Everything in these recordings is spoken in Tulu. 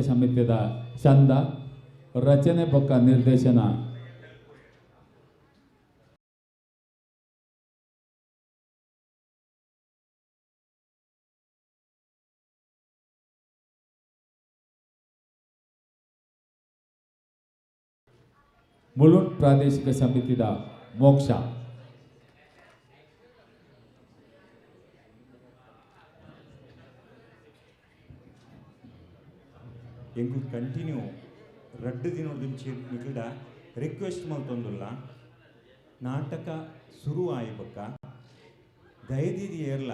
ಸಮಿತಿಯ ಚಂದ ರಚನೆ ಬೊಕ್ಕ ನಿರ್ದೇಶನ ಮುಲುಂಡ್ ಪ್ರಾದೇಶಿಕ ಸಮಿತಿಯ ಮೋಕ್ಷ. ಎಂಕು ಕಂಟಿನ್ಯೂ ರಡ್ಡು ದಿನೊಡ್ದಿಂಚಿ ನಿಕಲ್ಡ ರಿಕ್ವೆಸ್ಟ್ ಮಲ್ತೊಂದುಲ್ಲ. ನಾಟಕ ಸುರು ಆಯಿ ಬೊಕ್ಕ ದಯದೀದಿ ಏರ್ಲ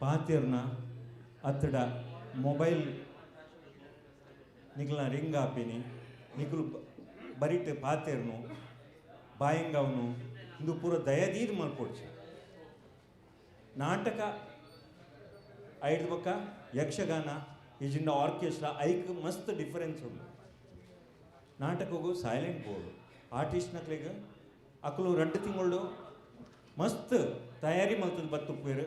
ಪಾತೆರ್ನ ಅತ್ತಡ ಮೊಬೈಲ್ ನಿಕಲ್ನ ರಿಂಗ್ ಆಪಿನಿ ನಿಕುಲು ಬರಿಟ್ ಪಾತೆರ್ನು ಬಾಯಿಂಗವ್ನು ಇಂದು ಪೂರ ದಯದೀದ್ ಮಲ್ಪೊಡ್ಚಿ. ನಾಟಕ ಐಡ್ದ್ ಬೊಕ್ಕ ಯಕ್ಷಗಾನ ಇಜಿಂಡ ಆರ್ಕೆಸ್ಟ್ರಾ ಐಕ್ ಮಸ್ತ್ ಡಿಫರೆನ್ಸ್ ಉಂಡು. ನಾಟಕಗೂ ಸೈಲೆಂಟ್ ಬೋರ್ಡು ಆರ್ಟಿಸ್ಟ್ನಕ್ಲೆಗ್ ಅಕುಲು ರಡ್ಡು ತಿಂಗಳು ಮಸ್ತ್ ತಯಾರಿ ಮಲ್ತದ ಬತ್ತುಪ್ಪೇರು.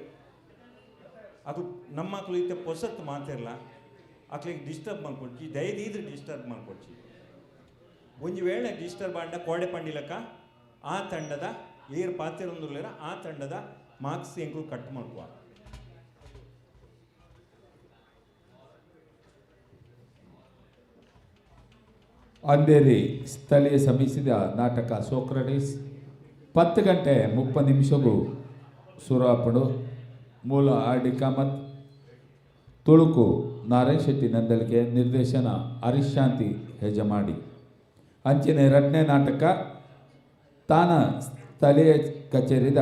ಅಕುಲು ನಮ್ಮ ಅಕುಲು ಇತ್ತೆ ಪೊಸತ್ ಮಾತಿರ್ಲ ಅಕ್ಲೆಗ್ ಡಿಸ್ಟರ್ಬ್ ಮಲ್ಪೊಡ್ಚಿ, ದಯದೀದ್ ಡಿಸ್ಟರ್ಬ್ ಮಲ್ಪೊಡ್ಚಿ. ಒಂಜಿ ವೇಳೆ ಡಿಸ್ಟರ್ಬ್ ಆಂಡ ಕೋಡೆ ಪಂಡಿಲಕ್ಕ ಆ ತಂಡದ ಏರ್ ಪಾತಿರೊಂದುಲ್ಲೆರ ಆ ತಂಡದ ಮಾರ್ಕ್ಸ್ ಎಂಕುಲು ಕಟ್ ಮಲ್ಪುವ. ಅಂಧೇರಿ ಸ್ಥಳೀಯ ಸಮಿತಿಯ ನಾಟಕ ಸೋಕ್ರಟೀಸ್ 10:30 ಸುರಾಪುಡು. ಮೂಲ ಆರ್ ಡಿ ಕಾಮತ್, ತುಳುಕು ನಾರಾಯಣ ಶೆಟ್ಟಿ ನಂದಳಿಕೆ, ನಿರ್ದೇಶನ ಹರೀಶ್ ಶಾಂತಿ ಹೆಜಮಾಡಿ. ಅಂಚಿನ ಎರಡನೇ ನಾಟಕ ತಾನ ಸ್ಥಳೀಯ ಕಚೇರಿದ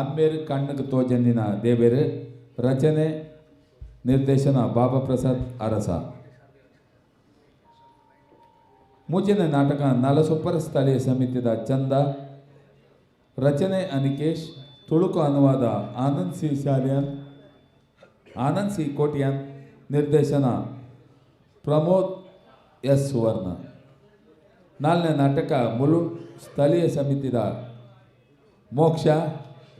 ಅಮ್ಮೇರು ಕಣ್ಣುಗೆ ತೋಜಂದಿನ ದೇವೇರು, ರಚನೆ ನಿರ್ದೇಶನ ಬಾಬಾ ಪ್ರಸಾದ್ ಅರಸ. ಮೂಜನೇ ನಾಟಕ ನಲಸೊಪ್ಪರ ಸ್ಥಳೀಯ ಸಮಿತಿದ ಚಂದ, ರಚನೆ ಅನಿಕೇಶ್, ತುಳುಕು ಅನುವಾದ ಆನಂದ್ ಸಿ ಶಾಲಿಯನ್, ಆನಂದ್ ಸಿ ಕೋಟಿಯಾನ್, ನಿರ್ದೇಶನ ಪ್ರಮೋದ್ ಎಸ್ ಸುವರ್ಣ. ನಾಲ್ಕನೇ ನಾಟಕ ಮುಲುಂಡ್ ಸ್ಥಳೀಯ ಸಮಿತಿದ ಮೋಕ್ಷ,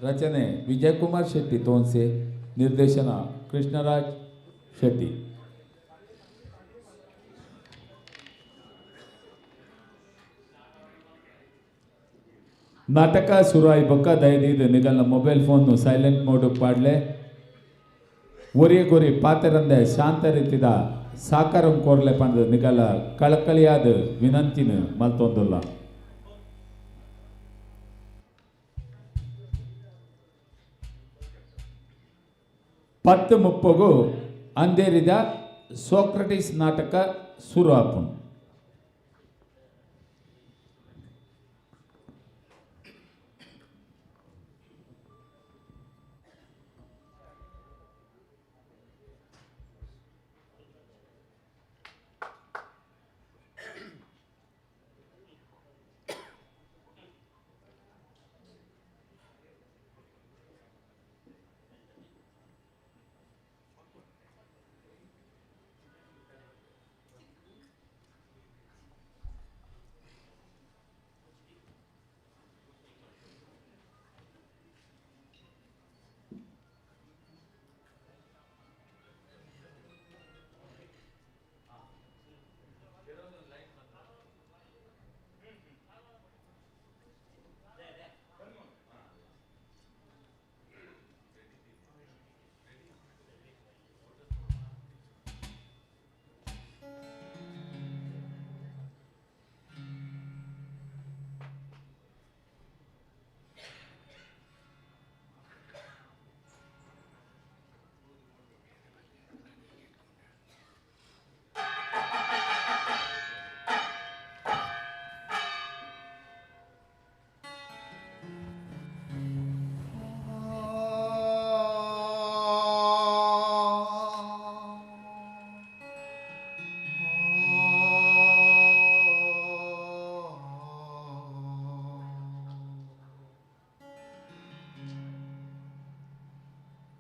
ರಚನೆ ವಿಜಯಕುಮಾರ್ ಶೆಟ್ಟಿ ತೋನ್ಸೆ, ನಿರ್ದೇಶನ ಕೃಷ್ಣರಾಜ್ ಶೆಟ್ಟಿ. ನಾಟಕ ಸುರಾಯಿ ಬೊಕ್ಕ ದಯದೀದ್ ನಿಗಲ್ನ ಮೊಬೈಲ್ ಫೋನ್ ಸೈಲೆಂಟ್ ಮೋಡ್ ಪಾಡ್ಲೆ. ಒರಿಯ ಗೊರಿ ಪಾತೆರಂದೆ ಶಾಂತ ರೀತಿದ ಸಾಕಾರಂ ಕೋರ್ಲೆ ಪಂದ್ ನಿಗಲ ಕಳಕಳಿಯಾದ ವಿನಂತಿನ ಮಲ್ತೊಂದುಲ್ಲ. 10:30 ಅಂಧೇರಿದ ಸೋಕ್ರಟಿಸ್ ನಾಟಕ ಸುರು ಆಪುಂಡು.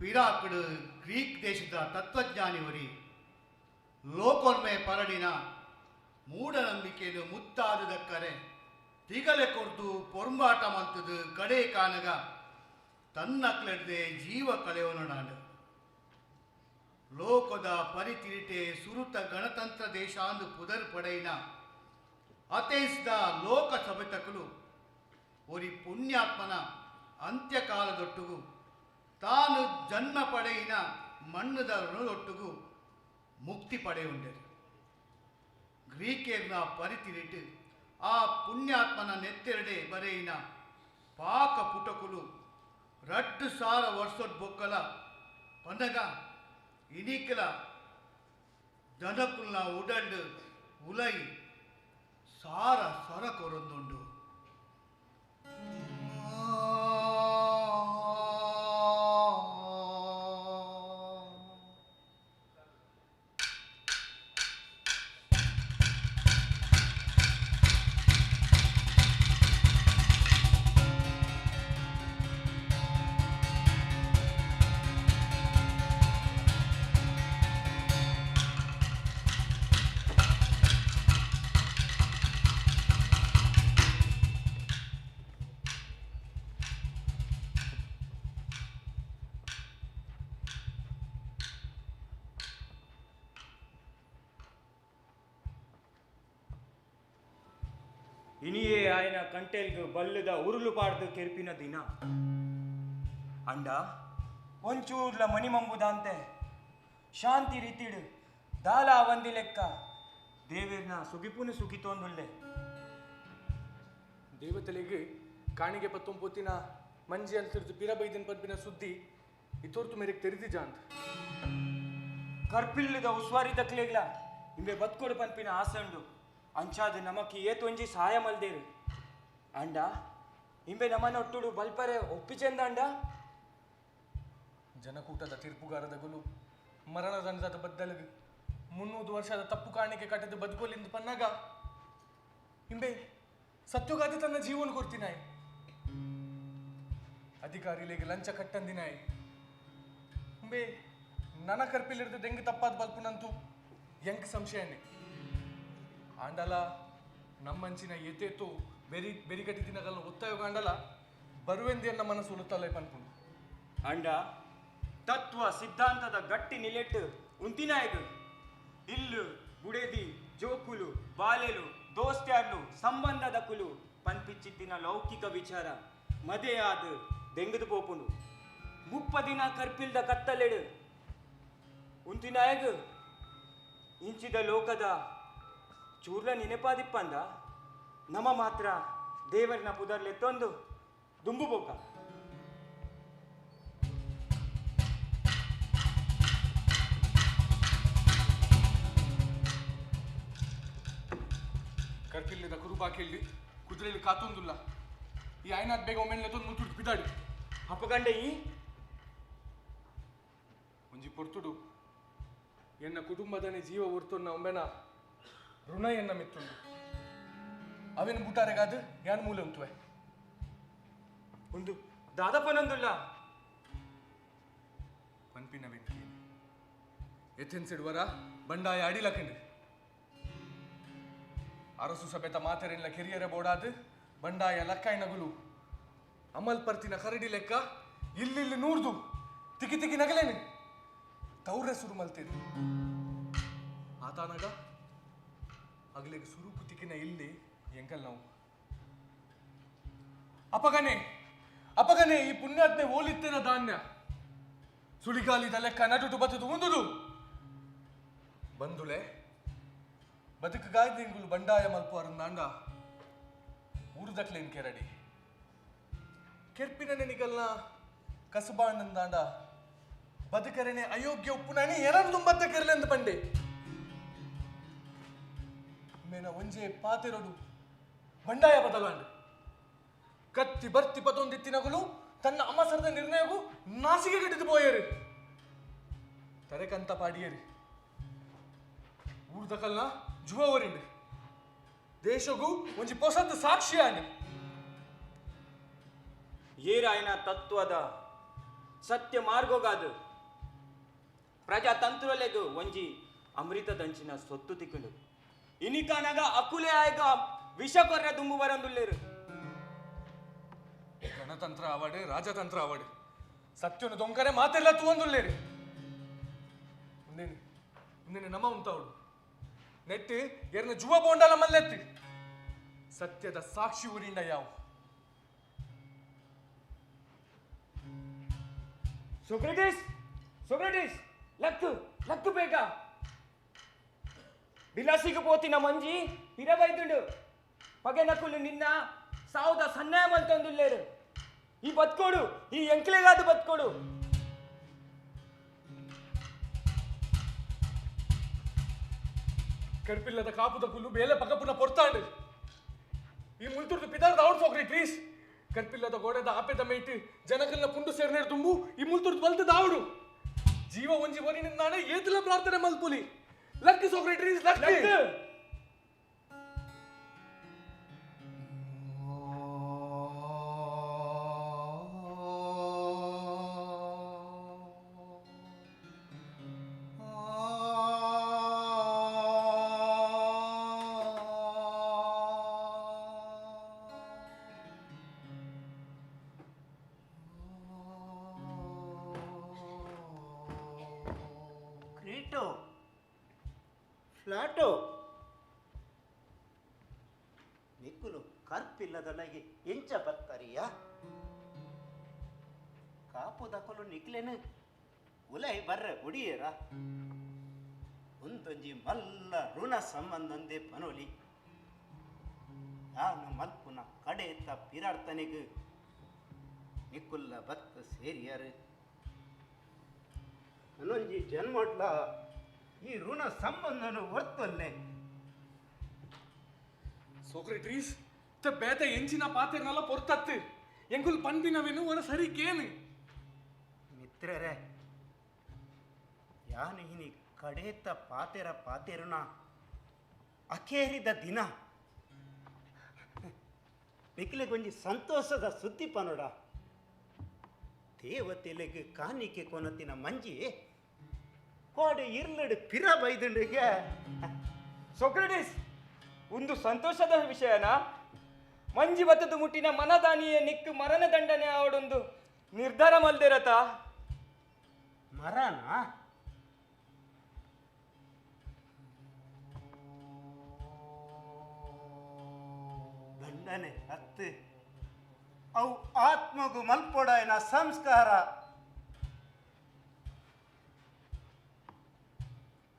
ಪಿರಾಕುಡು ಗ್ರೀಕ್ ದೇಶದ ತತ್ವಜ್ಞಾನಿವರಿ ಲೋಕೊನ್ಮೆ ಪರಡಿನ ಮೂಢನಂಬಿಕೆಯನ್ನು ಮುತ್ತಾದುದಕ್ಕರೆ ತಿಗಲೆ ಕೊರ್ದು ಪೊರ್ಂಬಾಟ ಮಂತದು ಕಡೆ ಕಾನಗ ತನ್ನಕ್ಲೆಡ್ದೆ ಜೀವ ಕಳೆಯೋನಡಾಂಡು. ಲೋಕದ ಪರಿತಿರಿಟೆ ಸುರುತ ಗಣತಂತ್ರ ದೇಶಾಂದು ಪುದರ್ ಪಡೆಯಿನ ಅಥೆನ್ಸ್ದ ಲೋಕಸಭೆತಕುಲು ಒರಿ ಪುಣ್ಯಾತ್ಮನ ಅಂತ್ಯಕಾಲದೊಟ್ಟುಗು ತಾನು ಜನ್ಮ ಪಡೆಯಿನ ಮಣ್ಣುದ ಋಣದೊಟ್ಟುಗು ಮುಕ್ತಿ ಪಡೆಯುಂಡೆರು. ಗ್ರೀಕೇರ್ನ ಪರಿತಿರಿಟು ಆ ಪುಣ್ಯಾತ್ಮನ ನೆತ್ತೆರಡೆ ಬರೆಯಿನ ಪಾಕ ಪುಟಕುಲು 2000 ವರ್ಷದ ಬೊಕ್ಕಲ ಪಂಡಗ ಇನಿಕಲ ಜನಕುಲ್ನ ಉಡಂಡು ಉಲೈ ಸಾರ ಸರ ಕೊರೊಂದುಂಡು. ಇನಿಯೇ ಆಯನ ಕಂಟೆಲ್ಗ್ ಬಲ್ಲದ ಉರುಳು ಪಾಡ್ದು ಕೆರ್ಪಿನ ದಿನ ಅಂಡ ಒಂಚೂರ್ಲ ಮಣಿಮಂಬುದಂತೆ ಶಾಂತಿ ರೀತಿಡು ದಾಲ ಅವಂದಿ ಲೆಕ್ಕ ದೇವಿರ್ನ ಸುಗಿಪುನು ಸುಗಿತೊಂದುಳ್ಳೆ. ದೇವತೆಲೆಗ್ ಕಾಣಿಗೆ ಪತ್ತೊಂಪೊತ್ತಿನ ಮಂಜಿ ಅಲ್ತಿರ್ದು ಪಿರ ಬೈದಿನ ಪದ್ಮಿನ ಸುದ್ದಿ ಇತೋರ್ತು ಮೇರೆಗೆ ತೆರಿದಿ ಜಾಂತ್. ಕರ್ಪಿಲ್ಲದ ಉಸ್ವಾರಿ ದಕ್ಲೆಗ್ಲ ಇಂಬೆ ಬತ್ಕೊಡು ಪನ್ಪಿನ ಆಸೆ ಉಂಡು. ಅಂಚಾದ ನಮಕ್ ಏತೊಂಜಿ ಸಹಾಯ ಮಲ್ದೇರು ಅಂಡ ಇಂಬೆ ನಮನೊಟ್ಟುಡು ಬಲ್ಪರೆ ಒಪ್ಪಿಚೆಂದ ಅಂಡ. ಜನಕೂಟದ ತೀರ್ಪುಗಾರದ ಗುಲು ಮರಣದಂಡದ ಬದ್ದಲಗು 300 ವರ್ಷದ ತಪ್ಪು ಕಾಣಿಕೆ ಕಟ್ಟದ ಬದುಕೋಲಿಂದ ಪನ್ನಾಗ ಇಂಬೆ ಸತ್ಯುಗಾದಿ ತನ್ನ ಜೀವನ ಕೊಡ್ತಿನಾಯ್. ಅಧಿಕಾರಿಲಿಗೆ ಲಂಚ ಕಟ್ಟಂದಿನಾಯ್. ಇಂಬೆ ನನ ಕರ್ಪಿಲಿರ್ದ ದೆಂಗ್ ತಪ್ಪಾದ ಬಲ್ಪುನಂತೂ ಎಂಕ್ ಸಂಶಯನೇ. ಆಂಡಲ ನಮ್ಮಂಚಿನ ಎತೇತು ಬೆರಿ ಬೆರಿಗಟ್ಟಿ ದಿನಗಳನ್ನ ಒತ್ತಾಯೋಗ ಆಂಡಲ ಬರುವೆಂದಿಯನ್ನ ಮನಸ್ಸು ಉಳುತ್ತಲ್ಲ ಪನ್ಪುಂಡು. ಅಂಡ ತತ್ವ ಸಿದ್ಧಾಂತದ ಗಟ್ಟಿ ನಿಲೆಟ್ಟು ಉಂತಿನಾಯಗ ಇಲ್ಲು ಬುಡೆದಿ ಜೋಕುಲು ಬಾಲೆಲು ದೋಸ್ತ್ಯಾರ್ಲು ಸಂಬಂಧದ ಕುಲು ಪನ್ಪಿಚ್ಚಿತ್ತಿನ ಲೌಕಿಕ ವಿಚಾರ ಮದೆಯಾದ ದೆಂಗದು ಪೋಪುಂಡು. 30 ದಿನ ಕರ್ಪಿಲ್ದ ಕತ್ತಲೆಡು ಉಂತಿನಾಯಗ ಇಂಚಿದ ಲೋಕದ ಚೂರ್ಲ ನೆನಪಾದಿಪ್ಪಂದ ನಮ ಮಾತ್ರ ದೇವರನ ಪುದರ್ಲೆತ್ತೊಂದು ದುಂಬು ಬೋಕ. ಕರ್ಪಿಲ್ಲದ ಕುರುಬಾಕಿಲ್ಲಿ ಕುದುರೆಯಲ್ಲಿ ಕಾತೊಂದುಲ್ಲ ಈ ಆಯ್ನಾದ್ ಬೇಗ ಒಮ್ಮೆಲೆ ಮುತ್ತುಡು ಬಿದಾಡಿ ಅಪ್ಪಗಂಡ ಈ ಒಂಜಿ ಪೊರ್ತುಡು ಎನ್ನ ಕುಟುಂಬದನೆ ಜೀವ ಒರ್ತುನ್ನ ಒಮ್ಮೆನ ಋಣ ಎನ್ನ ಮಿತ್ತುಂಡು. ಅವೇನು ಬುಟಾರೆಗಾದ ಯಾನ್ ಮೂಲೆ ಉಂತುವೆ ಒಂದು ದಾದಪ್ಪನೊಂದುಲ್ಲ ಪನ್ಪಿನ ವೆಂಕಿ ಎಥೆನ್ಸಿಡುವರ ಬಂಡಾಯ ಅಡಿಲಕಂಡು ಅರಸು ಸಭೆತ ಮಾತೆರೆಲ್ಲ ಕಿರಿಯರ ಬೋಡಾದು ಬಂಡಾಯ ಲಕ್ಕಾಯಿನಗುಲು ಅಮಲ್ ಪರ್ತಿನ ಕರಡಿ ಲೆಕ್ಕ ಇಲ್ಲಿಲ್ಲಿ ನೂರ್ದು ತಿಕ್ಕಿ ತಿಕ್ಕಿ ನಗಲೇನೆ ತೌರೆ ಸುರು ಮಲ್ತೇನೆ. ಆತಾನಗ ಅಗಲಿಗೆ ಸುರುಕು ತಿಕ್ಕಿನ ಇಲ್ಲಿ ಎಂಕಲ್ ನಾವು ಅಪಗನೆ ಅಪಗನೆ ಈ ಪುಣ್ಯಾತ್ಮೆ ಓಲಿತ್ತೇನ ಧಾನ್ಯ ಸುಳಿಗಾಲಿದ ಲೆಕ್ಕ ನಟುಟು ಬತ್ತದು ಉಂದುದು ಬಂದುಲೆ ಬದುಕುಗಾಯ್ದಿಂಗುಲು ಬಂಡಾಯ ಮಲ್ಪು ಅರಂದಾಂಡ ಊರುದಕ್ಲೇನ್ ಕೆರಡಿ ಕೆರ್ಪಿನ ನೆನಿಗಲ್ನ ಕಸುಬಾಣ್ಣಂದಾಂಡ ಬದುಕರೆನೆ ಅಯೋಗ್ಯ ಉಪ್ಪುನಾಣಿ ಏನನ್ನು ತುಂಬತ್ತ ಕೆರಲೆಂದು ಬಂಡೆ ಮೇನ ಒಂಜೆ ಪಾತೆರಡು ಬಂಡಾಯ ಬದಲಾಂಡು ಕತ್ತಿ ಬರ್ತಿ ಪತೊಂದಿತ್ತಿನಗಲು ತನ್ನ ಅಮಸರದ ನಿರ್ಣಯಗೂ ನಾಸಿಗೆ ಗಿಡಿದು ಪೋಯರು ತರೆಕಂತ ಪಾಡಿಯರು ಊರ್ದಕಲ್ನ ಜುವವರಿಂಡು ದೇಶಗೂ ಒಂಜಿ ಪೊಸತ್ತು ಸಾಕ್ಷಿಯಾಂಡು. ಏರಾಯನ ತತ್ವದ ಸತ್ಯ ಮಾರ್ಗೋಗಾದು ಪ್ರಜಾತಂತ್ರಲೆಗು ಒಂಜಿ ಅಮೃತದಂಚಿನ ಸೊತ್ತು ತಿಕ್ಕುಂಡು. ಇನಿಕಾನಗ ಅಕುಲೆ ಆಯಗ ವಿಷ ಕೊರ್ರ ದುಂಬು ಬರಂದುಲ್ಲೇರು. ಗಣತಂತ್ರ ಆವಡೆ ರಾಜತಂತ್ರ ಆವಡೆ ಸತ್ಯನು ದೊಂಕರೆ ಮಾತೆಲ್ಲ ತೂವಂದುಲ್ಲೇರು. ಮುಂದೇನೆ ನಮ್ಮ ಉಂತಾವಡು ನೆಟ್ಟು ಎರ್ನ ಜುವ ಬೋಂಡಲ ಮಲ್ಲೆತ್ತಿ ಸತ್ಯದ ಸಾಕ್ಷಿ ಊರಿಂದ ಯಾವ. ಸೊಕ್ರೆಟಿಸ್, ಸೊಕ್ರೆಟಿಸ್, ಲಕ್ಕು ಲಕ್ಕು ಬೇಗ. ಬಿಲಾಸಿಗೆ ಪೋತಿನ ಮಂಜಿ ಪಿರಬೈದುಂಡು. ಪಗೆನಕುಲು ನಿನ್ನ ಸಾವುದ ಸನ್ಯಾಯ ಮಲ್ತೊಂದುಲ್ಲೇರು. ಈ ಬತ್ಕೋಡು, ಈ ಎಂಕ್ಲೆಗಾದ ಬತ್ಕೋಡು. ಕರ್ಪಿಲ್ಲದ ಕಾಪುದ ಕುಲ್ಲು ಬೇಲೆ ಪಕಪುನ ಪೊರ್ತಾಂಡು. ಈ ಮುಲ್ತುರ್ದು ಪಿದಾರ್ದ ಔಟ್ ಸೋಕ್ರೆಟಿಸ್. ಕರ್ಪಿಲ್ಲದ ಗೋಡೆದ ಆಪೆದ ಮೇಟ್ ಜನಕಲ್ನ ಪುಂಡು ಸೇರ್ನೇರು ತುಂಬು ಈ ಮುಲ್ತುರ್ದು ಬಲ್ತ ದಾವಡು. ಜೀವ ಒಂಜಿ ಒರಿನಿಂದಾನೆ ಏತಲ ಪ್ರಾರ್ಥನೆ ಮಲ್ಪುಲಿ. ಲಕ್ ಸೋಕ್ರೆಟಿಸ್, ಲಕ್. ಫ್ಲಾಟೋ ನಿಕ್ಕುಲು ಕರ್ಪಿಲ್ಲದೊಳಗೆ ಎಂಚ ಬತ್ತರಿಯ ಕಾಪು ದಕಲು ನಿಕ್ಲೇನು ಉಲೈ ಬರ್ರೆ ಉಡಿಯರ ಒಂದೊಂಜಿ ಮಲ್ಲ ಋಣ ಸಂಬಂಧಂದೇ ಪನೋಲಿ. ನಾನು ಮಲ್ಪುನ ಕಡೆತ ಪಿರಾರ್ತನೆಗು ನಿಕ್ಕುಲ್ಲ ಬತ್ತ ಸೇರಿಯರು. ನನೊಂಜಿ ಜನ್ಮಟ್ಲ ಈ ಋಣ ಸಂಬಂಧನು ಒರ್ತೊಲ್ಲೆ. ಸೋಕ್ರೆಟಿಸ್, ತ ಬೇತ ಎಂಚಿನ ಪಾತೆರ್ನಲ್ಲ ಪೊರ್ತತ್ತು ಎಂಗುಲ್ ಪಂದಿನವೇನು ಒರ ಸರಿ ಕೇನು. ಮಿತ್ರರೇ, ಯಾನು ಹಿನಿ ಕಡೇತ ಪಾತೆರ ಪಾತೆರುಣ ಅಖೇರಿದ ದಿನ ನಿಕ್ಲೆಗೊಂಜಿ ಸಂತೋಷದ ಸುದ್ದಿ ಪನೋಡ. ದೇವತೆಲೆಗ್ ಕಾಣಿಕೆ ಕೊನತಿನ ಮಂಜಿ ಕೋಡೆ ಇರ್ಲಡು ಪಿರ ಬೈದುಂಡಿಗೆ. ಸೊಕ್ರೆಟಿಸ್, ಒಂದು ಸಂತೋಷದ ವಿಷಯನಾ? ಮಂಜಿ ಬತ್ತದು ಮುಟ್ಟಿನ ಮನದಾನಿಯ ನಿಕ್ಕು ಮರಣ ದಂಡನೆ ಆವಡೊಂದು ನಿರ್ಧಾರ ಮಲ್ದಿರತ. ಮರಣ? ದಂಡನೆ ಅತ್ತು ಅವು ಆತ್ಮಗು ಮಲ್ಪೊಡಾಯನ ಸಂಸ್ಕಾರ.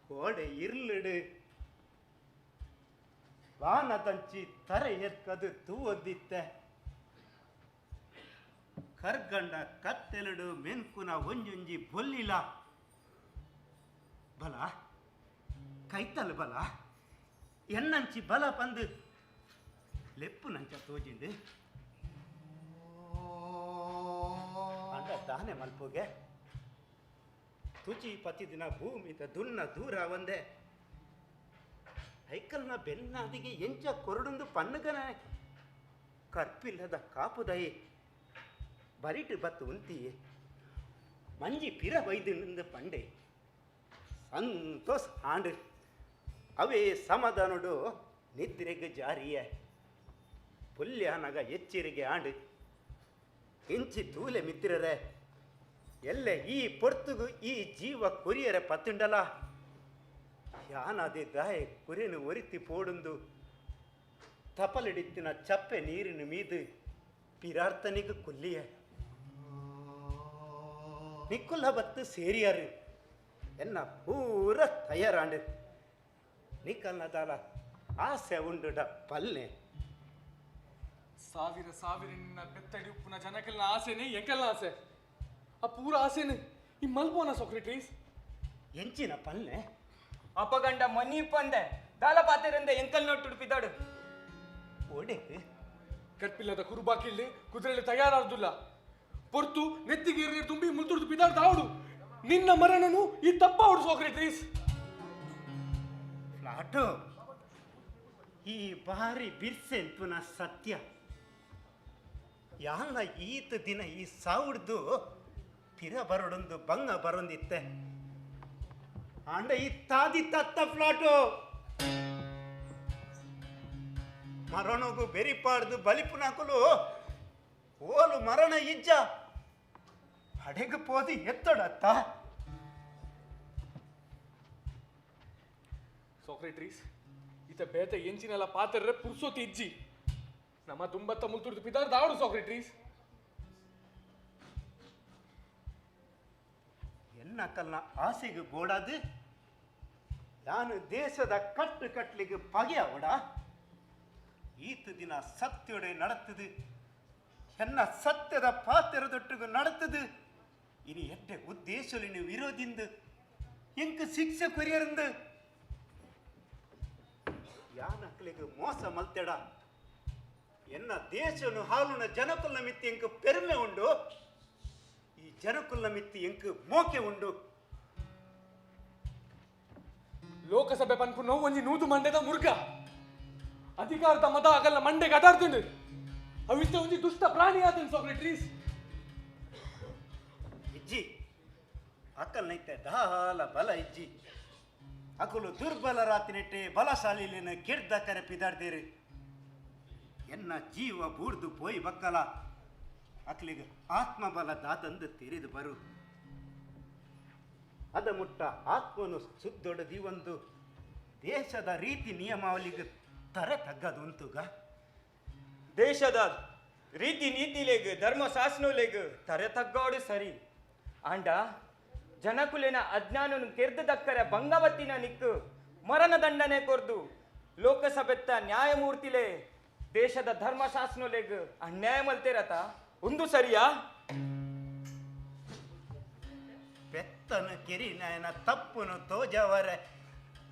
ಕೋಡೆ ಇರ್ಲಡು ವಾನದಂಚಿ ತರೆ ಎತ್ಕದು ತೂವೊಂದಿತ್ತೆ. ಕರ್ಗಂಡ ಕತ್ತೆಲಡು ಮೆನ್ಕುನ ಒಂಜೊಂಜಿ ಬೊಲ್ಲಿಲ ಬಲ ಕೈತಲ್ ಬಲ ಎನ್ನಂಚಿ ಬಲ ಪಂದು ಲೆಪ್ಪು ನಂಚ ತೋಜಿಂದು. ಅಂಡ ದಾನೆ ಮಲ್ಪುಗೆ ತುಚಿ ಪತಿದಿನ ಭೂಮಿದ ದುನ್ನ ದೂರ ಒಂದೆ ಐಕಲ್ನ ಬೆನ್ನಾದಿಗೆ ಎಂಚ ಕೊರಡುಂದು ಪನ್ನುಗನ ಕರ್ಪಿಲ್ಲದ ಕಾಪುದಯಿ ಬರಿಟು ಬತ್ತು ಉಂತಿಯೇ ಮಂಜಿ ಪಿರ ವೈದ್ಯನಿಂದ ಪಂಡೆ ಸಂತೋಷ ಆಂಡು. ಅವೇ ಸಮಾಧಾನಡು ನಿದ್ರೆಗೆ ಜಾರಿಯ ಪುಲ್ಯಾನಗ ಎಚ್ಚರಿಗೆ ಆಂಡು. ಇಂಚಿ ತೂಲೆ ಮಿತ್ರರೇ, ಎಲ್ಲ ಈ ಪೊರ್ತುಗು ಈ ಜೀವ ಕೊರಿಯರ ಪತ್ತುಂಡಲ ಯಾನಾದೆ ದಾಯ ಕುರಿನು ಒರಿತಿ ಪೋಡುಂದು ತಪಲಿಡಿತ್ತಿನ ಚಪ್ಪೆ ನೀರಿನ ಮೀದು ಪಿರಾರ್ತನಿಗೆ ಕೊಲ್ಲಿಯ ನಿಕ್ಕುಲ್ಲ ಬತ್ತು ಸೇರಿಯಾರು ಎನ್ನ ಪೂರ ತಯಾರಾಂಡು. ನಿಕ್ಕಲ್ನದಾಲ ಆಸೆ ಉಂಡುಡ ಪಲ್ಲೆ. ಸಾವಿರ ಸಾವಿರ ನಿನ್ನ ಬೆತ್ತಡಿ ಉಪ್ಪುನ ಜನಕಲ್ನ ಆಸೆನೆ ಎಂಕಲ್ನ ಆಸೆ. ಆ ಪೂರ ಆಸೆನೆ ಈ ಮಲ್ಪೋನ ಸೊಕ್ರೆಟಿಸ್. ಎಂಚಿನ ಪಲ್ಲೆ ಅಪಗಂಡ ಮನಿ ಪಂದೆ ದಾಲ ಪಾತೆರಂದೆ ಎಂಕಲ್ ನೋಟ್ಟುಡುಪಿದಾಡು. ಓಡೆ ಕರ್ಪಿಲ್ಲದ ಕುರುಬಾಕಿಲ್ಲಿ ಕುದುರೆಯಲ್ಲಿ ತಯಾರಾರ್ದುಲ್ಲ ಪೊರ್ತು ನೆತ್ತಿಗೆ ನೀರು ತುಂಬಿ ಮುಲ್ತುರ್ದು ಪಿದಾರ್ದ ಆವಡು. ನಿನ್ನ ಮರಣನು ಈ ತಪ್ಪ ಸೋಕ್ರೆಟಿಸ್. ಫ್ಲಾಟೋ, ಈ ಬಾರಿ ಬಿರ್ಸೆಂಪುನ ಸತ್ಯ ಯಾನ ಈತ ದಿನ ಈ ಸಾವುಡ್ದು ಪಿರ ಬರಡೊಂದು ಬಂಗ ಬರೊಂದಿತ್ತೆ. ಆಂಡ ಈ ತಾದಿ ತತ್ತ ಫ್ಲಾಟು ಮರಣಗು ಬೆರಿಪಾಡ್ದು ಬಲಿಪುನಕುಲು ಓಲು ಮರಣ ಇಜ್ಜ ಅಡೆಗೆ ಪೋದು ಎತ್ತಡತ್ತ. ಸೋಕ್ರೆಟ್ರೀಸ್ ಈತ ಬೇತ ಎಂಚಿನೆಲ್ಲ ಪಾತ್ರರೆ ಪುರ್ಸೋತಿ ಇಜ್ಜಿ ನಮ್ಮ ತುಂಬತ್ತ ಮುಲ್ತುರ್ದು ಪಿದಾರ್ ದಾವಡು ಸೋಕ್ರೆಟ್ರೀಸ್. ಎನ್ನಕಲ್ನ ಆಸೆಗೆ ಬೋಡಾದು ನಾನು ದೇಶದ ಕಟ್ಟು ಕಟ್ಲಿಗೆ ಪಗೆಯವಡ. ಈತ ದಿನ ಸತ್ಯೊಡೆ நடத்துது ಎನ್ನ ಸತ್ಯದ ಪಾತ್ರದೊಟ್ಟಿಗೆ நடத்துது. ಇನಿ ಎಡ್ಡೆ ಉದ್ದೇಶಲಿನ ವಿರೋಧಿಂದು ಎಂಕ್ ಶಿಕ್ಷೆ ಕೊರಿಯರಂದು ಯಾನಕ್ಲಿಗೆ ಮೋಸ ಮಲ್ತೆಡ. ಎನ್ನ ದೇಶನು ಹಾಲುನ ಜನಕುಲ್ನ ಮಿತ್ತಿ ಎಂಕ್ ಪೆರ್ಮೆ ಉಂಡು, ಈ ಜನಕುಲ್ನ ಮಿತ್ತಿ ಎಂಕ್ ಮೋಕೆ ಉಂಡು. ಲೋಕಸಭೆ ಪನ್ಪು ನೋವು ಒಂಜಿ ನೂದು ಮಂಡೆದ ಮುರ್ಗ ಅಧಿಕಾರದ ಮತ ಆಗಲ್ಲ ಮಂಡೆಗೆ ಅದಾರ್ದುಂಡು ಅವಿಷ್ಟ ಒಂಜಿ ದುಷ್ಟ ಪ್ರಾಣಿ ಆತನ್ ಸೋಕ್ರೆಟ್ರೀಸ್. ಇಜ್ಜಿ ಅಕ್ಕಲ್ನೈತೆ ದಾಲ ಬಲ ಇಜ್ಜಿ ಅಕುಲು ದುರ್ಬಲ ರಾತಿನೆಟ್ಟೆ ಬಲಶಾಲಿನ ಕೆಡ್ದ ಕರೆ ಪಿದಾಡ್ದೇರು. ಎನ್ನ ಜೀವ ಬೂರ್ದು ಪೋಯಿ ಬಕ್ಕಲ ಅಕ್ಲಿಗೆ ಆತ್ಮಬಲ ದಾದಂದು ತೆರೆದು ಬರು. ಅದ ಮುಟ್ಟ ಆತ್ಮನು ಸುದ್ದೊಡದಿ ಒಂದು ದೇಶದ ರೀತಿ ನಿಯಮಾವಳಿಗೆ ತರೆ ತಗ್ಗದುಂತುಗ. ದೇಶದ ರೀತಿ ನೀತಿಲೇಗ್ ಧರ್ಮ ಶಾಸನಲೇಗ್ ತರೆ ತಗ್ಗೋಡು ಸರಿ ಆಂಡ ಜನಕುಲಿನ ಅಜ್ಞಾನನು ಕೆರ್ದು ದಕ್ಕರೆ ಬಂಗವತ್ತಿನ ನಿಕ್ಕು ಮರಣ ದಂಡನೆ ಕೊರ್ದು ಲೋಕಸಭೆತ್ತ ನ್ಯಾಯಮೂರ್ತಿಲೇ ದೇಶದ ಧರ್ಮಶಾಸನಲೇಗ್ ಅನ್ಯಾಯ ಮಲ್ತೇರತ ಒಂದು ಸರಿಯಾ? ಪೆತ್ತನು ಕೆರಿನಾಯನ ತಪ್ಪುನು ತೋಜವರೆ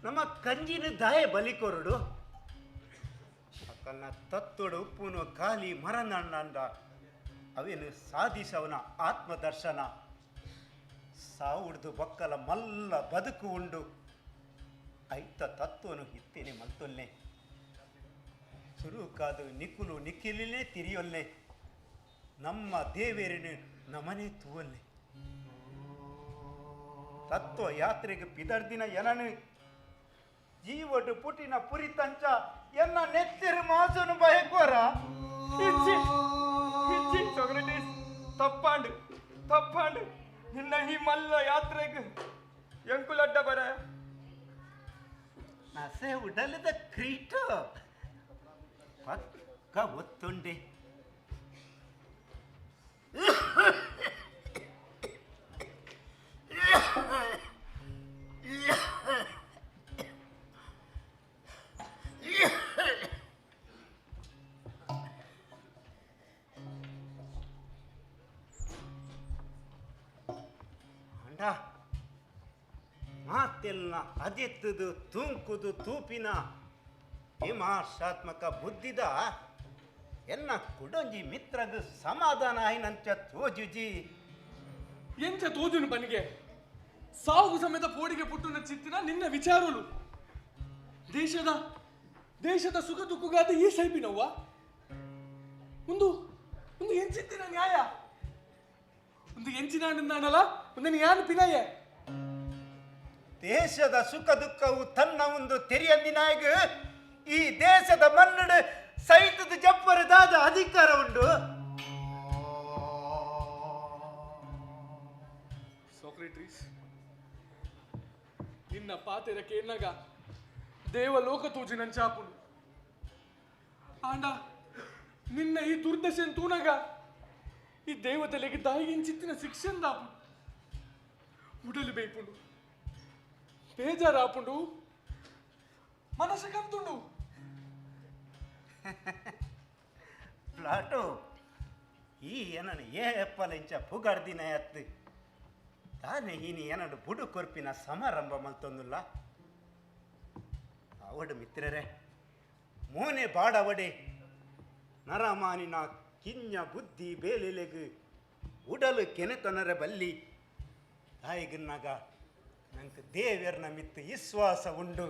ನಮ್ಮ ಕಂಜಿನ ದಾಯ ಬಲಿ ಕೊರಡು. ಅಕ್ಕಲ್ನ ತತ್ತೊಡು ಉಪ್ಪುನು ಖಾಲಿ ಮರನಣ್ಣಂಡ ಅವೇನು ಸಾಧಿಸವನ ಆತ್ಮದರ್ಶನ. ಸಾವುಡ್ದು ಬಕ್ಕಲ ಮಲ್ಲ ಬದುಕು ಉಂಡು ಐತ ತತ್ವನು ಹಿತ್ತೇನೆ ಮಲ್ತೊಲ್ನೆ ಸುರುಕಾದು ನಿಕ್ಕುಲು ನಿಕ್ಕಿಲೇ ತಿರಿಯೊಲ್ನೆ ನಮ್ಮ ದೇವೇರಿನ ನಮನೆ ತೂವಲ್ನೆ. ತತ್ವ ಯಾತ್ರೆಗೆ ಪಿದರ್ದಿನ ಎನನು ಜೀವಡು ಪುಟಿನ ಪುರಿತಂಚ ಎನ್ನ ನೆತ್ತಿರು ಮಾಸನು ಬಯಕೋರ. ಸೊಕ್ರೆಟೀಸ್ ತಪ್ಪಾಂಡು ತಪ್ಪಾಂಡು ನಿನ್ನ ಈ ಮಲ್ಲ ಯಾತ್ರೆಗೆ ಎಂಕುಲಡ್ಡ ಬರ ನಸೆ ಉಡಲದ ಕ್ರೀಟ ಪಕ್ಕ ಒತ್ತುಂಡೆ. ಮಾತೆಲ್ಲ ಅದೆತ್ತದು ತೂಂಕುದು ತೂಪಿನ ವಿಮರ್ಶಾತ್ಮಕ ಬುದ್ಧಿದ ಎನ್ನ ಕುಡೊಂಜಿ ಮಿತ್ರಗ ಸಮಾಧಾನ ಆಯ್ನಂಚ ತೋಜುಜಿ. ಎಂಚ ತೋಜುನು ಬನ್ನಿಗೆ ಸಾವು ಸಮೇತ ಪೋಡಿಗೆ ಪುಟ್ಟುನ ಚಿತ್ತಿನ ನಿನ್ನ ವಿಚಾರಲು ದೇಶದ ದೇಶದ ಸುಖ ದುಃಖಗಾದ ಈ ಸೈಬಿನವ್ವ ಒಂದು ಒಂದು ಎಂಚಿತ್ತಿನ ನ್ಯಾಯ ಒಂದು ಎಂಚಿನ ನಾನಲ್ಲ ಒಂದು ಯಾನು ಪಿನಾಯ. ದೇಶದ ಸುಖ ದುಃಖವು ತನ್ನ ಒಂದು ತೆರೆಯಂದಿನಾಗ ಈ ದೇಶದ ಮನ್ನಡು ಸೈತದ ಜಪ್ಪರದಾದ ಅಧಿಕಾರ ಉಂಟು. ಸೋಕ್ರೆಟ್ರೀಸ್ ನಿನ್ನ ಪಾತೆರ ಕೇನ್ನಗ ದೇವಲೋಕ ತೂಜಿ ನಂಚಾಪುಡು ಆಂಡ ನಿನ್ನ ಈ ದುರ್ದಶೆನ್ ತೂನಗ ಈ ದೇವತೆಲೆಗೆ ದಾಯಿಗಿಂಚಿತ್ತಿನ ಶಿಕ್ಷೆಂದಾಪುಡು ಉಡಲು ಬೇಯ್ಪುಂಡು ಬೇಜಾರಾಪುಂಡು ಮನಸ್ಸು ಕಂತುಂಡು. ಪ್ಲಾಟೋ ಈ ಏನನು ಏ ಎಪ್ಪಲಿಂಚ ಪುಗಾಡ್ದಿನ ಎತ್ತು ತಾನೇ ಈನಿ ಏನಡು ಬುಡು ಕೊರ್ಪಿನ ಸಮಾರಂಭ ಮಲ್ತೊಂದುಲ್ಲ. ಅವಡು ಮಿತ್ರರೇ ಮೋನೆ ಬಾಡವಡೆ ನರಮಾನಿನ ಕಿಂಜ ಬುದ್ಧಿ ಬೇಲೆಲೆಗು ಉಡಲು ಕೆನೆತನರ ಬಲ್ಲಿ ತಾಯಿಗನ್ನಾಗ ನಂಗೆ ದೇವೆರ್ನ ಮಿತ್ತು ವಿಶ್ವಾಸ ಉಂಡು.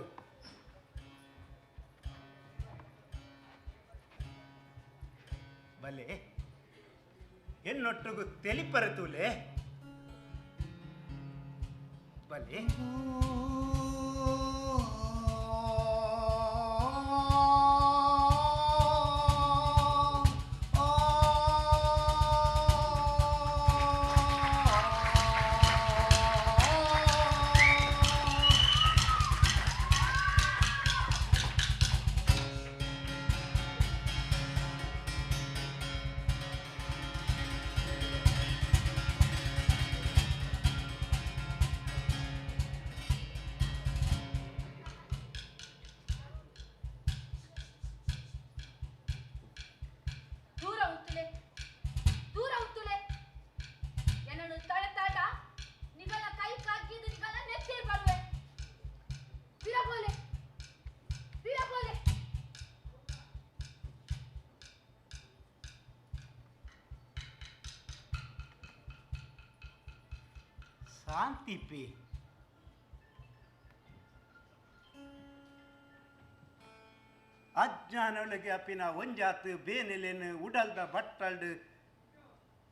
ಬಲೆ ಎನ್ನೊಟ್ಟಿಗೂ ತೆಲಿಪರತೂಲೆ. ಬಲೆ ಶಾಂತಿಪಿ ಅಜ್ಞಾನೊಳಗೆ ಅಪ್ಪಿನ ಒಂಜಾತ್ ಬೇನೆಲೆನು ಉಡಲ್ದ ಬಟ್ಟಲ್ಡು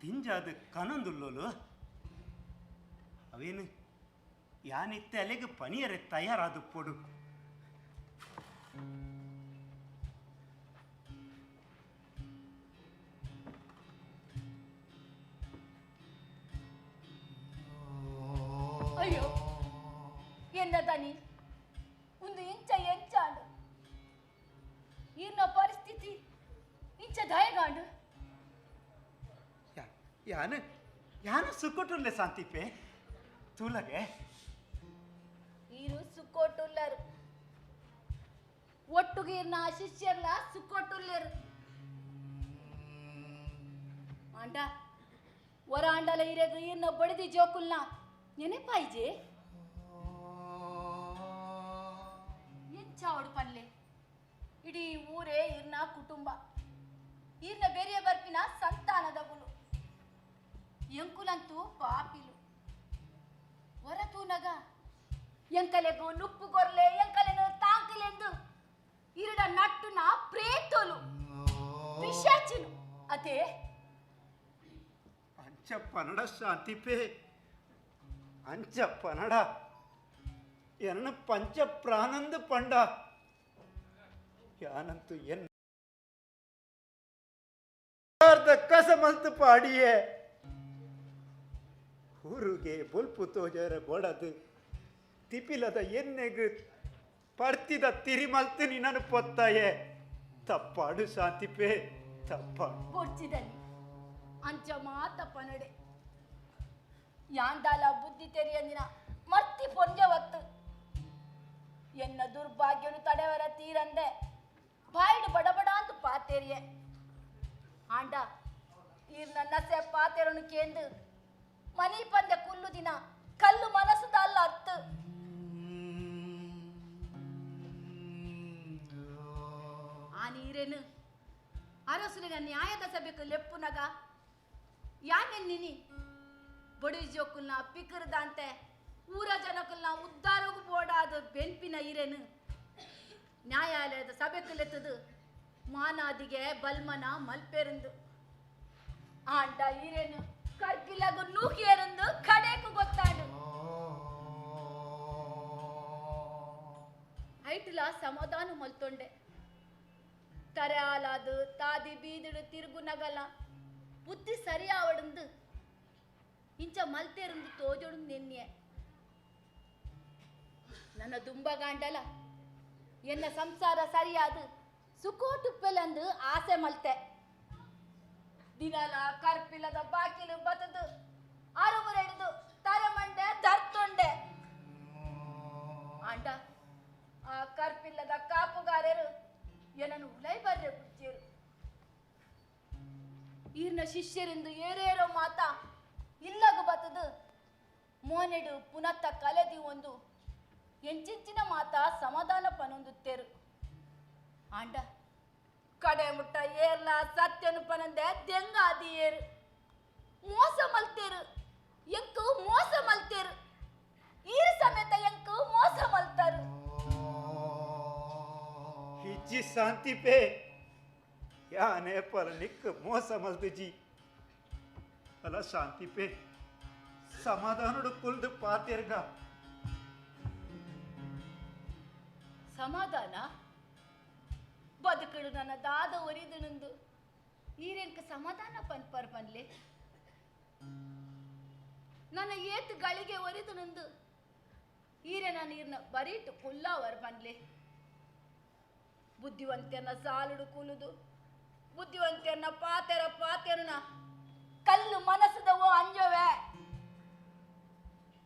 ತಿಂಜಾದ ಕನಂದುಲ್ಲೋಲು ಅವೇನು ಯಾನಿತ್ತೆ ಅಲೆಗೆ ಪನಿಯರೆ ತಯಾರಾದ ಪೊಡು ಅಯ್ಯೋ ಎನ್ನದನಿ ಒಂದು ಇಂಚ ಎಂಚಾಂಡು ಈರ್ನ ಪರಿಸ್ಥಿತಿ ಇಂಚ ದಯಗಾಂಡು ಯಾನು ಯಾನು ಸುಕ್ಕೊಟ್ಟುಲ್ಲೆ ಶಾಂತಿಪೆ ತೂಲಗೆ ಈರು ಸುಕ್ಕೊಟ್ಟುಲ್ಲರು ಒಟ್ಟುಗೆ ಈರ್ನ ಶಿಷ್ಯರ್ಲ ಸುಕ್ಕೊಟ್ಟುಲ್ಲೇರು ಆಂಡ ಹೊರ ಆಂಡಲ ಈರೆಗ ಈರ್ನ ಬಡದಿ ಜೋಕುಲ್ನ ನೆನಪಾಯ್ಜೆ ಎಂಚಾವಡು ಪನ್ಲೆ ಇಡೀ ಊರೇ ಇರ್ನ ಕುಟುಂಬ ಈರ್ನ ಬೇರೆ ಬರ್ಪಿನ ಸಂತಾನದಗುಲು ಎಂಕುಲಂತೂ ಪಾಪಿಲು ಹೊರತೂನಗ ಎಂಕಲೆಗು ನುಪ್ಪು ಗೊರ್ಲೆ ಎಂಕಲೆನು ತಾಂಕಲೆಂದು ಇರಡ ನಟ್ಟುನ ಪ್ರೇತೋಲು ಪಿಶಾಚಿನು ಅದೇ ಅಂಚ ಪನಡ ಶಾಂತಿಪೇ ಅಂಚ ಪನಡ ಎನ್ನ ಪಂಚ ಪ್ರಾಣಂದ ಪಂಡ ಯಾನಂತು ಎನ್ನ ಕಸಮಲ್ತು ಪಾಡಿಯೇ ಊರುಗೆ ಬೊಲ್ಪು ತೋಜರ ಬೋಡದು ತಿಪಿಲದ ಎನ್ನೆಗು ಪರ್ತಿದ ತಿರಿಮಲ್ತು ನಿನ್ನನು ಪೊತ್ತಾಯೆ ತಪ್ಪಾಡು ಶಾಂತಿಪೇ ತಪ್ಪಾಡು ಪೊರ್ಚಿದಲ್ಲಿ ಅಂಚ ಮಾತ ಪನಡೆ ಯಾಂದಾಲ ಬುದ್ಧಿ ತೆರಿಯಂದಿನ ಮರ್ತಿ ಪೊಂಜವತ್ತು ಎನ್ನ ದುರ್ಭಾಗ್ಯನು ತಡೆವರ ತೀರಂದೆ ಬಾಯಿಡು ಬಡಬಡ ಅಂತ ಪಾತೇರಿಯೆ ಆಂಡ ಈರ್ನ ನಸೆ ಪಾತೇರನು ಕೇಂದು ಮನಿ ಪಂದೆ ಕುಲ್ಲು ದಿನ ಕಲ್ಲು ಮನಸ್ಸುದ ಅಲ್ಲ ಅತ್ತು ಆ ನೀರೇನು ಅರಸುಲಿಗ ನ್ಯಾಯದ ಸಭೆக்கு ಲೆಪ್ಪುನಗ ಯಾನೆನ್ನಿನಿ ಬಡಿ ಜೋಕುಲ್ನ ಪಿಕರ್ದಂತೆ ಊರ ಜನಕುಲ್ನ ಉದ್ದಾರಗು ಬೋಡಾದ ಬೆನ್ಪಿನ ಇರೇನು ನ್ಯಾಯಾಲಯದ ಸಭೆಕುಲೆತ್ತದು ಮಾನಾದಿಗೆ ಬಲ್ಮನ ಮಲ್ಪೆರಂದು ಆಂಡ ಈರೇನು ಕರ್ಪಿಲಗು ನೂಕಿಯರಂದು ಕಡೆಕು ಗೊತ್ತಾಡು ಐಟ್ಲ ಸಮಾಧಾನ ಮಲ್ತೊಂಡೆ ತರೆ ಆಲಾದು ತಾದಿ ಬೀದಿಡು ತಿರುಗು ನಗಲ ಬುದ್ಧಿ ಸರಿಯಾವಡಂದು ಇಂಚ ಮಲ್ತೇರಂದು ತೋಜೋಡು ನಿನ್ನೆ ನನ್ನ ದುಂಬಗಾಂಡಲ ಎನ್ನ ಸಂಸಾರ ಸರಿಯಾದ ಸುಕೋಟುಪ್ಪೆಲಂದು ಆಸೆ ಮಲ್ತೆ ದಿನಲ ಕರ್ಪಿಲ್ಲದ ಬಾಕಿಲು ಬತದು ಅರುವರೆಡಿದು ತರಮಂಡೆ ದರ್ತೊಂಡೆ ಆಂಡ ಆ ಕರ್ಪಿಲ್ಲದ ಕಾಪುಗಾರರು ಏನನ್ನು ಉಲೈ ಬರ್ರೆ ಬುಜ್ಜೇರು ಈರ್ನ ಶಿಷ್ಯರೆಂದು ಏರೇರೋ ಮಾತಾ ಇಲ್ಲಗು ಬತದು ಮೋನೆಡು ಪುನತ್ತ ಕಲೆದಿ ಒಂದು ಎಂಚಿಂಚಿನ ಮಾತಾ ಸಮಾಧಾನ ಪನೊಂದುತ್ತೇರು ಆಂಡ ಕಡೆ ಮುಟ್ಟ ಏರ್ಲ ಸತ್ಯನು ಪನಂದೆ ದೆಂಗಾದಿ ಏರು ಮೋಸ ಮಲ್ತೇರು ಎಂಕು ಮೋಸ ಮಲ್ತೇರು ಈರು ಸಮೇತ ಎಂಕು ಮೋಸ ಮಲ್ತಾರು ಇಜ್ಜಿ ಶಾಂತಿ ಪೇ ಯಾನೇ ಪರ ನಿಕ್ ಮೋಸ ಮಲ್ದುಜಿ ಅಲ್ಲ ಶಾಂತಿ ಪೇ ಸಮಾಧಾನಡು ಕುಲ್ದು ಪಾತೆರ್ಗ ಸಮಾಧಾನ ಬದುಕಡು ನನ್ನ ದಾದ ಒರಿದನಂದು ಈರೆಂಕ ಸಮಾಧಾನ ಪನ್ಪರ್ ಪನ್ಲೆ ನನ್ನ ಏತು ಗಳಿಗೆ ಒರಿದನಂದು ಈರೆ ನಾನು ಈರ್ನ ಬರೀಟು ಕುಲ್ಲಾವರ್ ಪನ್ಲೆ ಬುದ್ಧಿವಂತೆಯನ್ನ ಸಾಲುಡು ಕೂಲುದು ಬುದ್ಧಿವಂತೆಯನ್ನ ಪಾತೆರ ಪಾತೆರನ ಕಲ್ಲು ಮನಸ್ಸದವೋ ಅಂಜವೇ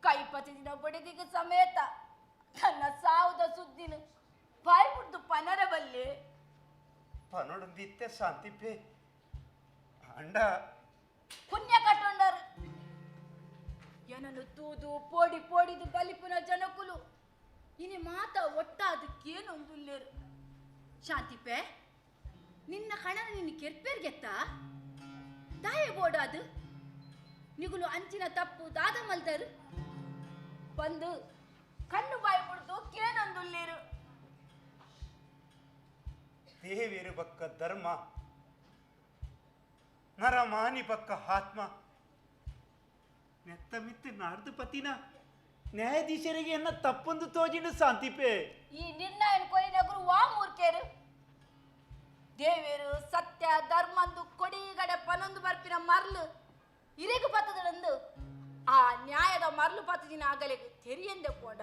ಕೈ ಪಚಿದಿನ ಬಡಿದಿಗೆ ಸಮೇತ ತನ್ನ ಸಾವುದ ಸುದ್ದಿನ ಬಾಯಿ ಬಿಡ್ದು ಪನರ ಬಲ್ಲೆ ಪನೊಡೊಂದಿತ್ತೆ ಶಾಂತಿಪೆ ಅಂಡ ಪುಣ್ಯ ಕಟ್ಟೊಂಡರು ಏನನ್ನು ತೂದು ಪೋಡಿ ಪೋಡಿದು ಬಲಿಪುನ ಜನಕುಲು ಇನಿ ಮಾತ ಒಟ್ಟಾದಕ್ಕೇನೊಂದುಲ್ಲೇರು ಶಾಂತಿಪೆ ನಿನ್ನ ಕಣನ ನಿನ್ನ ಕೆರ್ಪೇರ್ಗೆತ್ತ ದಾಯ ಬೋಡಾದು ನಿಗುಲು ಅಂಚಿನ ತಪ್ಪು ದಾದ ಮಲ್ದರು ಬಂದು ಕಣ್ಣು ಬಾಯಿ ಬಿಡ್ದು ಕೇನೊಂದುಲ್ಲೇರು ದೇವಿರು ಬಕ್ಕ ಧರ್ಮ ನರಮಾನಿ ಬಕ್ಕ ಆತ್ಮ ನೆತ್ತ ಮಿತ್ತು ನಾಡ್ದು ಪತಿನ ನ್ಯಾಯಾಧೀಶರಿಗೆ ಎನ್ನ ತಪ್ಪೊಂದು ತೋಜಿಂಡು ಶಾಂತಿಪೆ ಈ ನಿರ್ಣಯ ಕೊರಿನಗುರು ವಾ ಮೂರ್ಖೇರು ದೇವೇರು ಸತ್ಯ ಧರ್ಮಂದು ಕೊಡಿಗಡೆ ಪನೊಂದು ಬರ್ಪಿನ ಮರ್ಲು ಇರೆಗು ಪತ್ತದಳಂದು ಆ ನ್ಯಾಯದ ಮರ್ಲು ಪತ್ತದಿನ ಆಗಲೆಗು ತೆರಿಯಂದೆ ಪೋಡ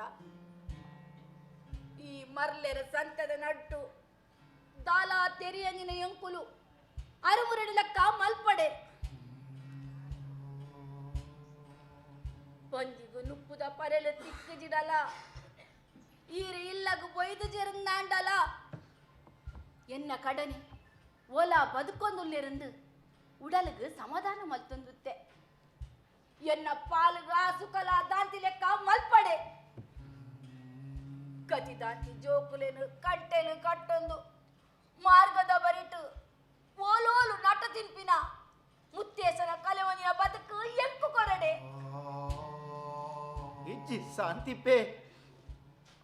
ಈ ಮರ್ಲೆರ ಸಂತದ ನಟ್ಟು ದಾಲ ತೆರಿಯಂದಿನ ಎಂಕುಲು ಅರುಮುರಡು ಲೆಕ್ಕ ಮಲ್ಪಡೆ ಒಂದಿಗು ನುಪ್ಪುದ ಪರೆಲು ತಿಕ್ಕುಜಿಡಲ ಈರು ಇಲ್ಲಗು ಬೊಯ್ದು ಜೆರಂದಾಂಡಲ ಎನ್ನ ಕಡನೆ ಓಲಾ ಬದುಕೊಂದುಲ್ಲೆರಂದು ಉಡಲಗು ಸಮಾಧಾನ ಮಲ್ತೊಂದುತ್ತೆ ಎನ್ನ ಪಾಲುಗ ಸುಕಲ ದಾಂತಿ ಲೆಕ್ಕ ಮಲ್ಪಡೆ ಗತಿ ದಾಂತಿ ಜೋಕುಲೇನು ಕಂಟೆನು ಕಟ್ಟೊಂದು ಮಾರ್ಗದ ಬರಿಟು ಓಲೋಲು ನಟ ತಿನ್ಪಿನ ಮುತ್ತೇಸನ ಕಲೆವನಿನ ಬದುಕು ಎಂಕು ಕೊರಡೆ ಇಜ್ಜಿ ಶಾಂತಿಪೆ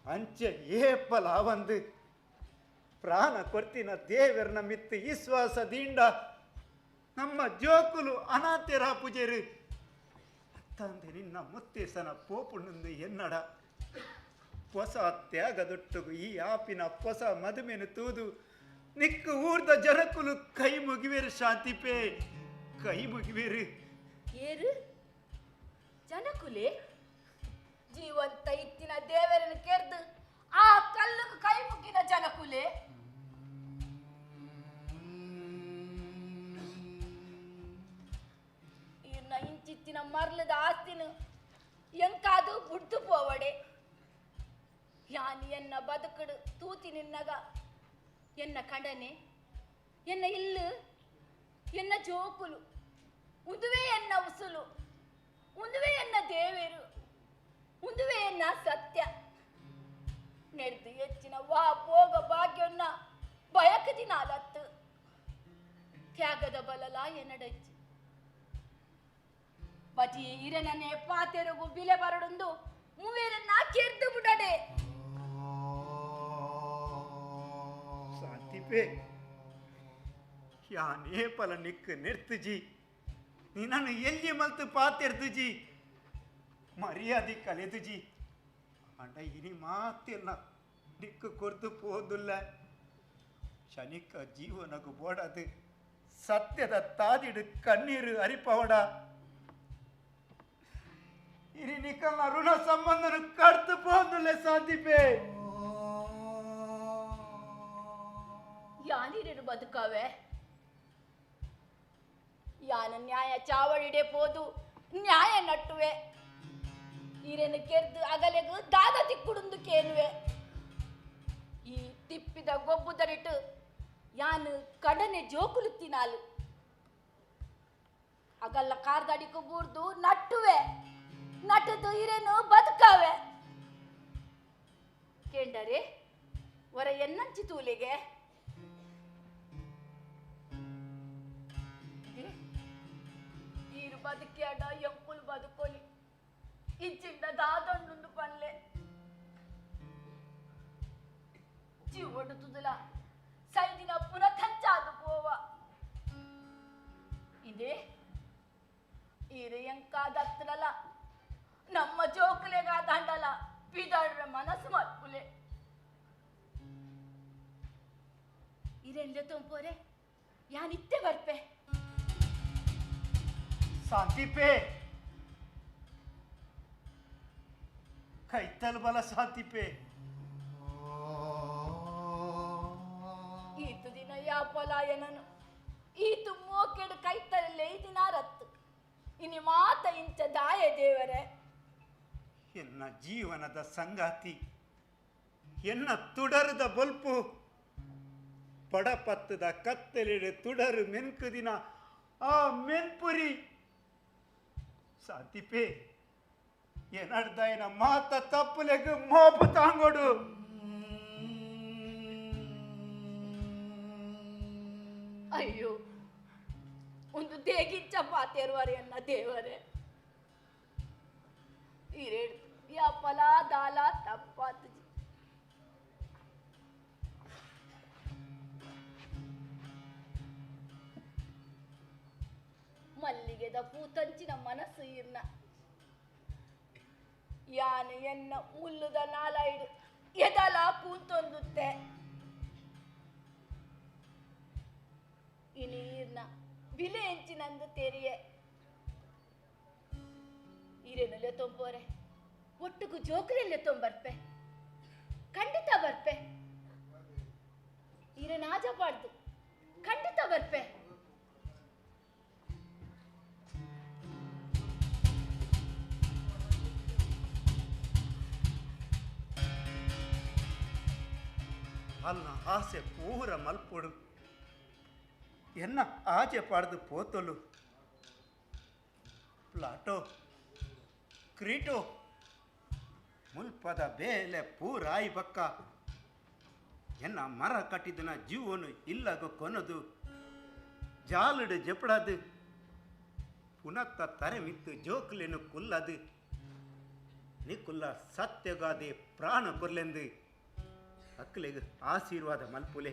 ಅಂಚೆ ಏಪಲಾವಂದು ಪ್ರಾಣ ಕೊರ್ತಿನ ದೇವರನ ಮಿತ್ತು ವಿಶ್ವಾಸ ದಿಂಡ ನಮ್ಮ ಜೋಕುಲು ಅನಾಥೆರ ಪೂಜೆರು ಅತ್ತಂದೆ ನಿನ್ನ ಮುತ್ತೇಸನ ಪೋಪುಣ್ಣಂದು ಎನ್ನಡ ಹೊಸ ತ್ಯಾಗದೊಟ್ಟುಗು ಈ ಆಪಿನ ಹೊಸ ಮದುಮೆನು ತೂದು ನಿಕ್ಕು ಊರ್ದ ಜನಕುಲು ಕೈ ಮುಗಿವೇರು ಶಾಂತಿಪೆ ಕೈ ಮುಗಿವೇರು ಏರು ಜನಕುಲೆ ಜೀವಂತ ಇತ್ತಿನ ದೇವರನ್ನು ಕೆರ್ದು ಆ ಕಲ್ಲುకు ಕೈ ಮುಗ್ಗಿನ ಜನಕುಲೆ ಇನ್ನ ಇಂಚಿತ್ತಿನ ಮರ್ಲದ ಆಸ್ತಿನ ಎಂಕಾದು ಬುಡ್ದು ಪೋವಡೆ ಯಾನ್ ಎನ್ನ ಬದುಕಡು ತೂತಿ ನಿನ್ನಗ ಎನ್ನ ಕಡನೆ ಎನ್ನ ಇಲ್ಲು ಎನ್ನ ಜೋಕುಲು ಉದುವೆ ಎನ್ನ ಉಸುಲು ಉದುವೆ ಎನ್ನ ದೇವೇರು ಉದುವೆ ಎನ್ನ ಸತ್ಯ ನೆಡ್ದು ಹೆಚ್ಚಿನ ವಾ ಭೋಗ ಭಾಗ್ಯನ್ನ ಬಯಕದಿನ ಅಲತ್ತು ತ್ಯಾಗದ ಬಲಲ ಎನ್ನಡಚ್ಚಿ ಬಜಿ ಇರನನೆ ಪಾತೆರಗು ಬಿಲೆ ಬರಡೊಂದು ಮೂವೇರನ್ನ ಕೆರ್ದು ಬಿಡಡೆ ಶಾಂತಿಪೆ ಯಾನೇ ಪಲ ನಿಕ್ಕು ನಿರ್ತುಜಿ ನಿನ್ನನ್ನು ಎಲ್ಲಿ ಮಲ್ತು ಪಾತೆರ್ದುಜಿ ಮರ್ಯಾದೆ ಕಳೆದುಜಿ ಅಂಡ ಇನಿ ಮಾತೆಲ್ಲ ನಿಕ್ಕು ಕೊರ್ದು ಪೋದುಲ್ಲ ಶನಿಕ ಜೀವನಗು ಬೋಡದು ಸತ್ಯದ ತಾದಿಡು ಕಣ್ಣೀರು ಅರಿಪವಡ ಇನಿ ನಿಕ್ಕಲ್ನ ಋಣ ಸಂಬಂಧನು ಕಡ್ತು ಪೋದುಲ್ಲ ಶಾಂತಿಪೆ ಯಾನಿರರು ಬದುಕವೆ ಯಾನ ನ್ಯಾಯ ಚಾವಡಿಡೆ ಪೋದು ನ್ಯಾಯ ನಟ್ಟುವೆ ಈರೆನು ಕೆರ್ದು ಅಗಲೆಗು ದಾದ ತಿಕ್ಕುಡುಂದು ಕೇನುವೆ ಈ ತಿಪ್ಪಿದ ಗೊಬ್ಬುದರಿಟ್ಟು ಯಾನು ಕಡನೆ ಜೋಕುಲು ತಿನಾಲು ಅಗಲ್ಲ ಕಾರ್ದಡಿಕು ಬೂರ್ದು ನಟ್ಟುವೆ ನಟದು ಇರೇನು ಬದುಕವೆ ಕೇಂಡರೆ ಹೊರ ಎನ್ನಂಚಿ ತೂಲಿಗೆ ಈರು ಬದುಕ್ಯಾಡ ಎಂಕುಲು ಬದುಕೊಲಿ ಇಚ್ಚಿಂದ ದಾದೊಂಡು ಪನ್ಲೆ ಜೀವಡು ತುದುಲ ಸೈದಿನ ಪುನಃ ತಂಚಾದು ಪೋವ ಇದೇ ಈರು ಎಂಕಾದತ್ತನಲ್ಲ ನಮ್ಮ ಜೋಕುಲೆಗಾದಂಡಲ ಬಿದಾಡ್ರ ಮನಸ್ಸು ಮಲ್ಪುಲೆ. ಇರೆನ್ಲೆ ತೊಂಪೋರೆ ಯಾನಿತ್ತೆ ಬರ್ಪೆ. ಶಾಂತಿಪೇ ಕೈತಲ್ ಬಲ ಶಾಂತಿಪೇ. ಈತು ದಿನ ಯಾಪಲಾಯನನು ಈತು ಮೋಕೆಡು ಕೈತಲಲ್ಲೇ ಈ ದಿನ ರತ್ತು ಇನಿ ಮಾತ ಇಂಚ ದಾಯ ದೇವರೇ. ಎನ್ನ ಜೀವನದ ಸಂಗಾತಿ, ಎನ್ನ ತುಡರದ ಬೊಲ್ಪು, ಪಡಪತ್ತದ ಕತ್ತಲಿಡೆ ತುಡರು ಮೆನ್ಕುದಿನ ಆ ಮೆನ್ಪುರಿ ಶಾಂತಿಪೇ ಏನಡ್ದಾಯನ ಮಾತ ತಪ್ಪುಲೆಗ್ ಮೋಪು ತಾಂಗೋಡು. ಅಯ್ಯೋ ಒಂದು ದೇಗಿಂಚ ಪಾತೇರುವರೆ ಎನ್ನ ದೇವರೇ. ಈರೇಡು ಯಾಪಲ ದಾಲ ತಪ್ಪಾತು. ಮಲ್ಲಿಗೆದ ಪೂತಂಚಿನ ಮನಸ್ಸು ಇರ್ನ ಯಾನು ಎನ್ನ ಮುಲ್ಲುದ ನಾಲಾಯಿಡು ಎದಲ ಕೂತೊಂದುತ್ತೆ. ಇನಿ ಈರ್ನ ಬಿಲೆ ಎಂಚಿನಂದು ತೆರಿಯೆ. ಈರೇನಲ್ಲೇ ತೊಂಬೋರೆ ಒಟ್ಟುಗು ಜೋಕುಲಲ್ಲೇ ತೊಂಬರ್ಪೆ, ಖಂಡಿತ ಬರ್ಪೆ. ಈರೇನ ಆಜಬಾರ್ದು, ಖಂಡಿತ ಬರ್ಪೆ. ಅಲ್ಲ ಆಸೆ ಪೂರ ಮಲ್ಪೊಡು ಎನ್ನ ಆಚೆ ಪಾಡ್ದು ಪೋತೊಲು. ಪ್ಲಾಟೋ ಕ್ರೀಟೋ ಮುಲ್ಪದ ಬೇಲೆ ಪೂರಾಯಿ ಬಕ್ಕ ಎನ್ನ ಮರ ಕಟ್ಟಿದನ ಜೀವನು ಇಲ್ಲಗ ಕೊನದು ಜಾಲುಡು ಜಪಡದು ಪುನತ್ತ ತರೆ ಮಿತ್ತು ಜೋಕ್ಲೆನು ಕುಲ್ಲದು ನಿಕುಲ್ಲ ಸತ್ಯಗಾದೆ ಪ್ರಾಣ ಕೊರ್ಲೆಂದು ಅಕ್ಕಲಿಗೆ ಆಶೀರ್ವಾದ ಮಲ್ಪುಲೆ.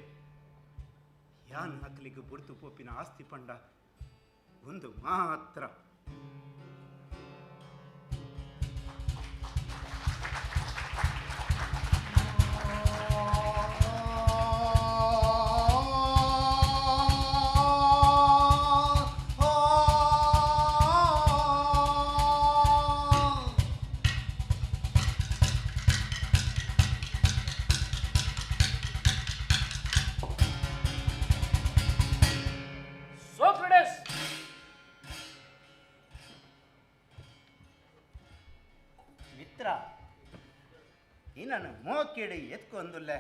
ಯಾನ್ ಅಕ್ಕಲಿಗೆ ಬುಡ್ತು ಪೋಪಿನ ಆಸ್ತಿ ಪಂಡ ಒಂದು ಮಾತ್ರ. ನಿನ್ನನ್ನು ಮೋಕಿಡಿ ಎತ್ಕೊಂದುಲ್ಲೆ.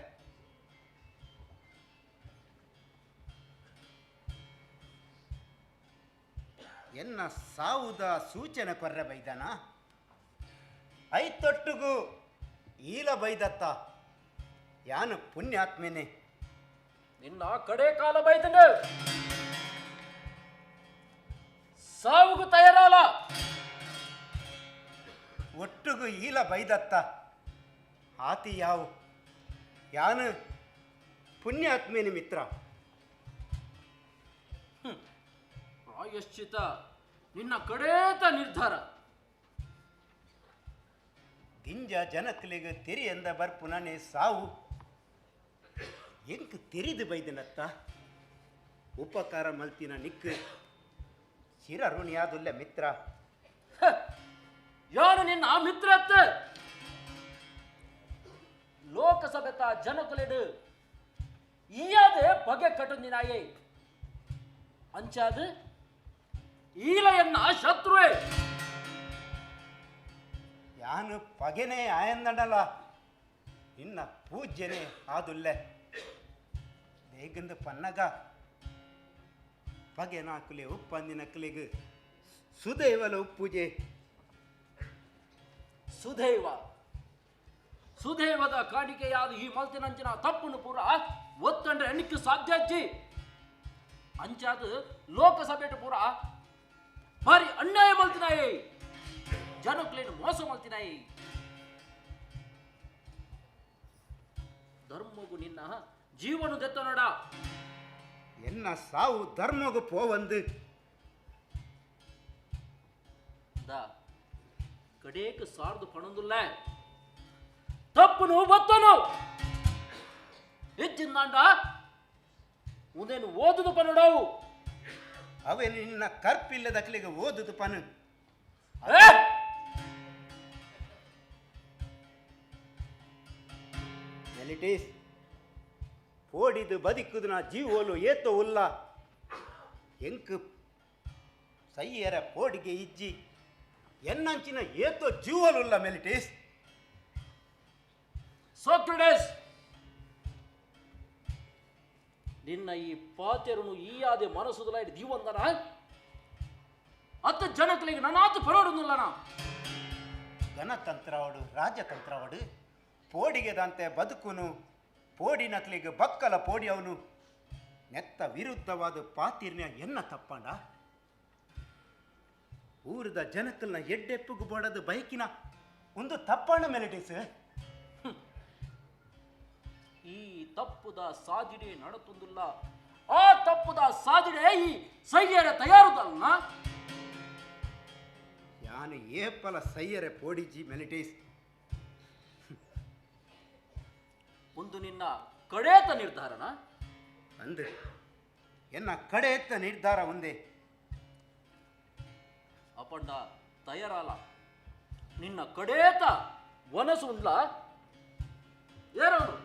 ಎನ್ನ ಸಾವುದ ಸೂಚನೆ ಕೊರ್ರೆ ಬೈದನ ಐತೊಟ್ಟುಗು ಈಲ ಬೈದತ್ತ ಯಾನು ಪುಣ್ಯಾತ್ಮೇನೆ. ನಿನ್ನ ಕಡೆ ಕಾಲ ಬೈದನ ಸಾವುಗು ತಯಾರಲ್ಲ. ಒಟ್ಟುಗು ಈಲ ಬೈದತ್ತ ಆತಿ ಯಾವು ಯಾನು ಪುಣ್ಯಾತ್ಮೇನೆ ಮಿತ್ರ. ಪ್ರಾಯಶ್ಚಿತ ನಿನ್ನ ಕಡೇತ ನಿರ್ಧಾರ. ದಿಂಜ ಜನಕ್ಲಿಗೆ ತೆರಿಯಂದ ಬರ್ಪುನನೆ ಸಾವು ಎಂಕ್ ತೆರಿದು ಬೈದನತ್ತ ಉಪಕಾರ ಮಲ್ತಿನ ನಿಕ್ ಚಿರಋಣಿಯಾದುಲ್ಲ ಮಿತ್ರ. ಯಾರು ನಿನ್ನ ಮಿತ್ರ ಅತ್ತ? ಲೋಕಸಭೆತ ಜನಕುಲೆಡು ಈಯಾದೆ ಬಗೆ ಕಟ್ಟುಂದಿನಾಯೇ ಅಂಚಾದ ಈಲಯನ್ನ ಶತ್ರುವೇ. ಯಾನು ಪಗೆನೇ ಆಯಂದಡಲ ನಿನ್ನ ಪೂಜ್ಯನೇ ಆದುಲ್ಲೆ. ಬೇಗಂದ ಪನ್ನಗ ಪಗೆ ನಾಕುಲೆ ಉಪ್ಪಂದಿನ ಕಲಿಗೆ ಸುದೈವಲ ಉಪ್ಪೂಜೆ. ಸುದೈವ ಸುದೈವದ ಕಾಣಿಕೆಯಾದ ಈ ಮಲ್ತಿನಂಚಿನ ತಪ್ಪುನು ಪೂರ ಒತ್ತಂಡ್ರೆ ಎಣಿಕೆ ಸಾಧ್ಯ ಅಜ್ಜಿ. ಅಂಚಾದ ಲೋಕಸಭೆ ಪೂರ ಭಾರಿ ಅನ್ಯಾಯ ಮಲ್ತಿನಾಯಿ, ಜನಕ್ಲೇನು ಮೋಸ ಮಲ್ತಿನಾಯಿ. ಧರ್ಮಗು ನಿನ್ನ ಜೀವನ ದೆತ್ತ ನೋಡ. ಎನ್ನ ಸಾವು ಧರ್ಮಗು ಪೋವಂದು ಕಡೇಕ ಸಾರ್ದು ಪಣಂದುಲ್ಲ ತಪ್ಪುನು ಬತ್ತನು ಹೆಚ್ಚಿಂದಾಂಡ ಉಂದೇನು ಓದುದು ಪನ್ನುಡಾವು. ಅವೇ ನಿನ್ನ ಕರ್ಪಿಲ್ಲದಕ್ಲಿಗೆ ಓದುದು ಪನು. ಮೆಲಿಟೀಸ್ ಪೋಡಿದು ಬದಿಕ್ಕುದು ನಾ ಜೀವೋಲು ಏತೋ ಉಲ್ಲ ಎಂಕ್ ಸೈಯರ ಪೋಡಿಗೆ ಇಜ್ಜಿ ಎನ್ನಂಚಿನ ಏತೋ ಜೀವೋಲುಲ್ಲ ಮೆಲಿಟೀಸ್. ಸೋಕ್ರಟೇಸ್, ನಿನ್ನ ಈ ಪಾತೆರನು ಈ ಆದೆ ಮನಸ್ಸುದಲ ದೀವಂದನ ಅತ್ತ ಜನಕಲಿಗೆ ನನ್ನಾತು ಪರೋಡುದಿಲ್ಲ. ಗಣತಂತ್ರವಡು ರಾಜತಂತ್ರವಡು ಪೋಡಿಗೆದಂತೆ ಬದುಕುನು ಪೋಡಿ ನಕ್ಲಿಗೆ ಬಕ್ಕಲ ಪೋಡಿ ಅವನು ನೆತ್ತ ವಿರುದ್ಧವಾದ ಪಾತಿರ್ನ ಎನ್ನ ತಪ್ಪಂಡ ಊರದ ಜನಕಲ್ನ ಎಡ್ಡೆಪ್ಪುಗು ಬೋಡದು ಬೈಕಿನ ಒಂದು ತಪ್ಪಣ್ಣ ಮೆಲಟೀಸ್. ಈ ತಪ್ಪುದ ಸಾದಿಡೆ ನಡತುಂದುಲ್ಲ, ಆ ತಪ್ಪುದ ಸಾದಿಡೆ ಈ ಸೈಯರ ತಯಾರುದಲ್ಲ. ಯಾನು ಏಪಲ ಸೈಯರೆ ಪೋಡಿಜಿ ಮೆಲಿಟೀಸ್. ಒಂದು ನಿನ್ನ ಕಡೇತ ನಿರ್ಧಾರನ ಅಂದ್ರೆ ಎನ್ನ ಕಡೇತ ನಿರ್ಧಾರ ಒಂದೇ. ಅಪಂಡ ತಯಾರಲ್ಲ ನಿನ್ನ ಕಡೇತ ವನಸು ಉಂಡ್ಲ ಏರವನು.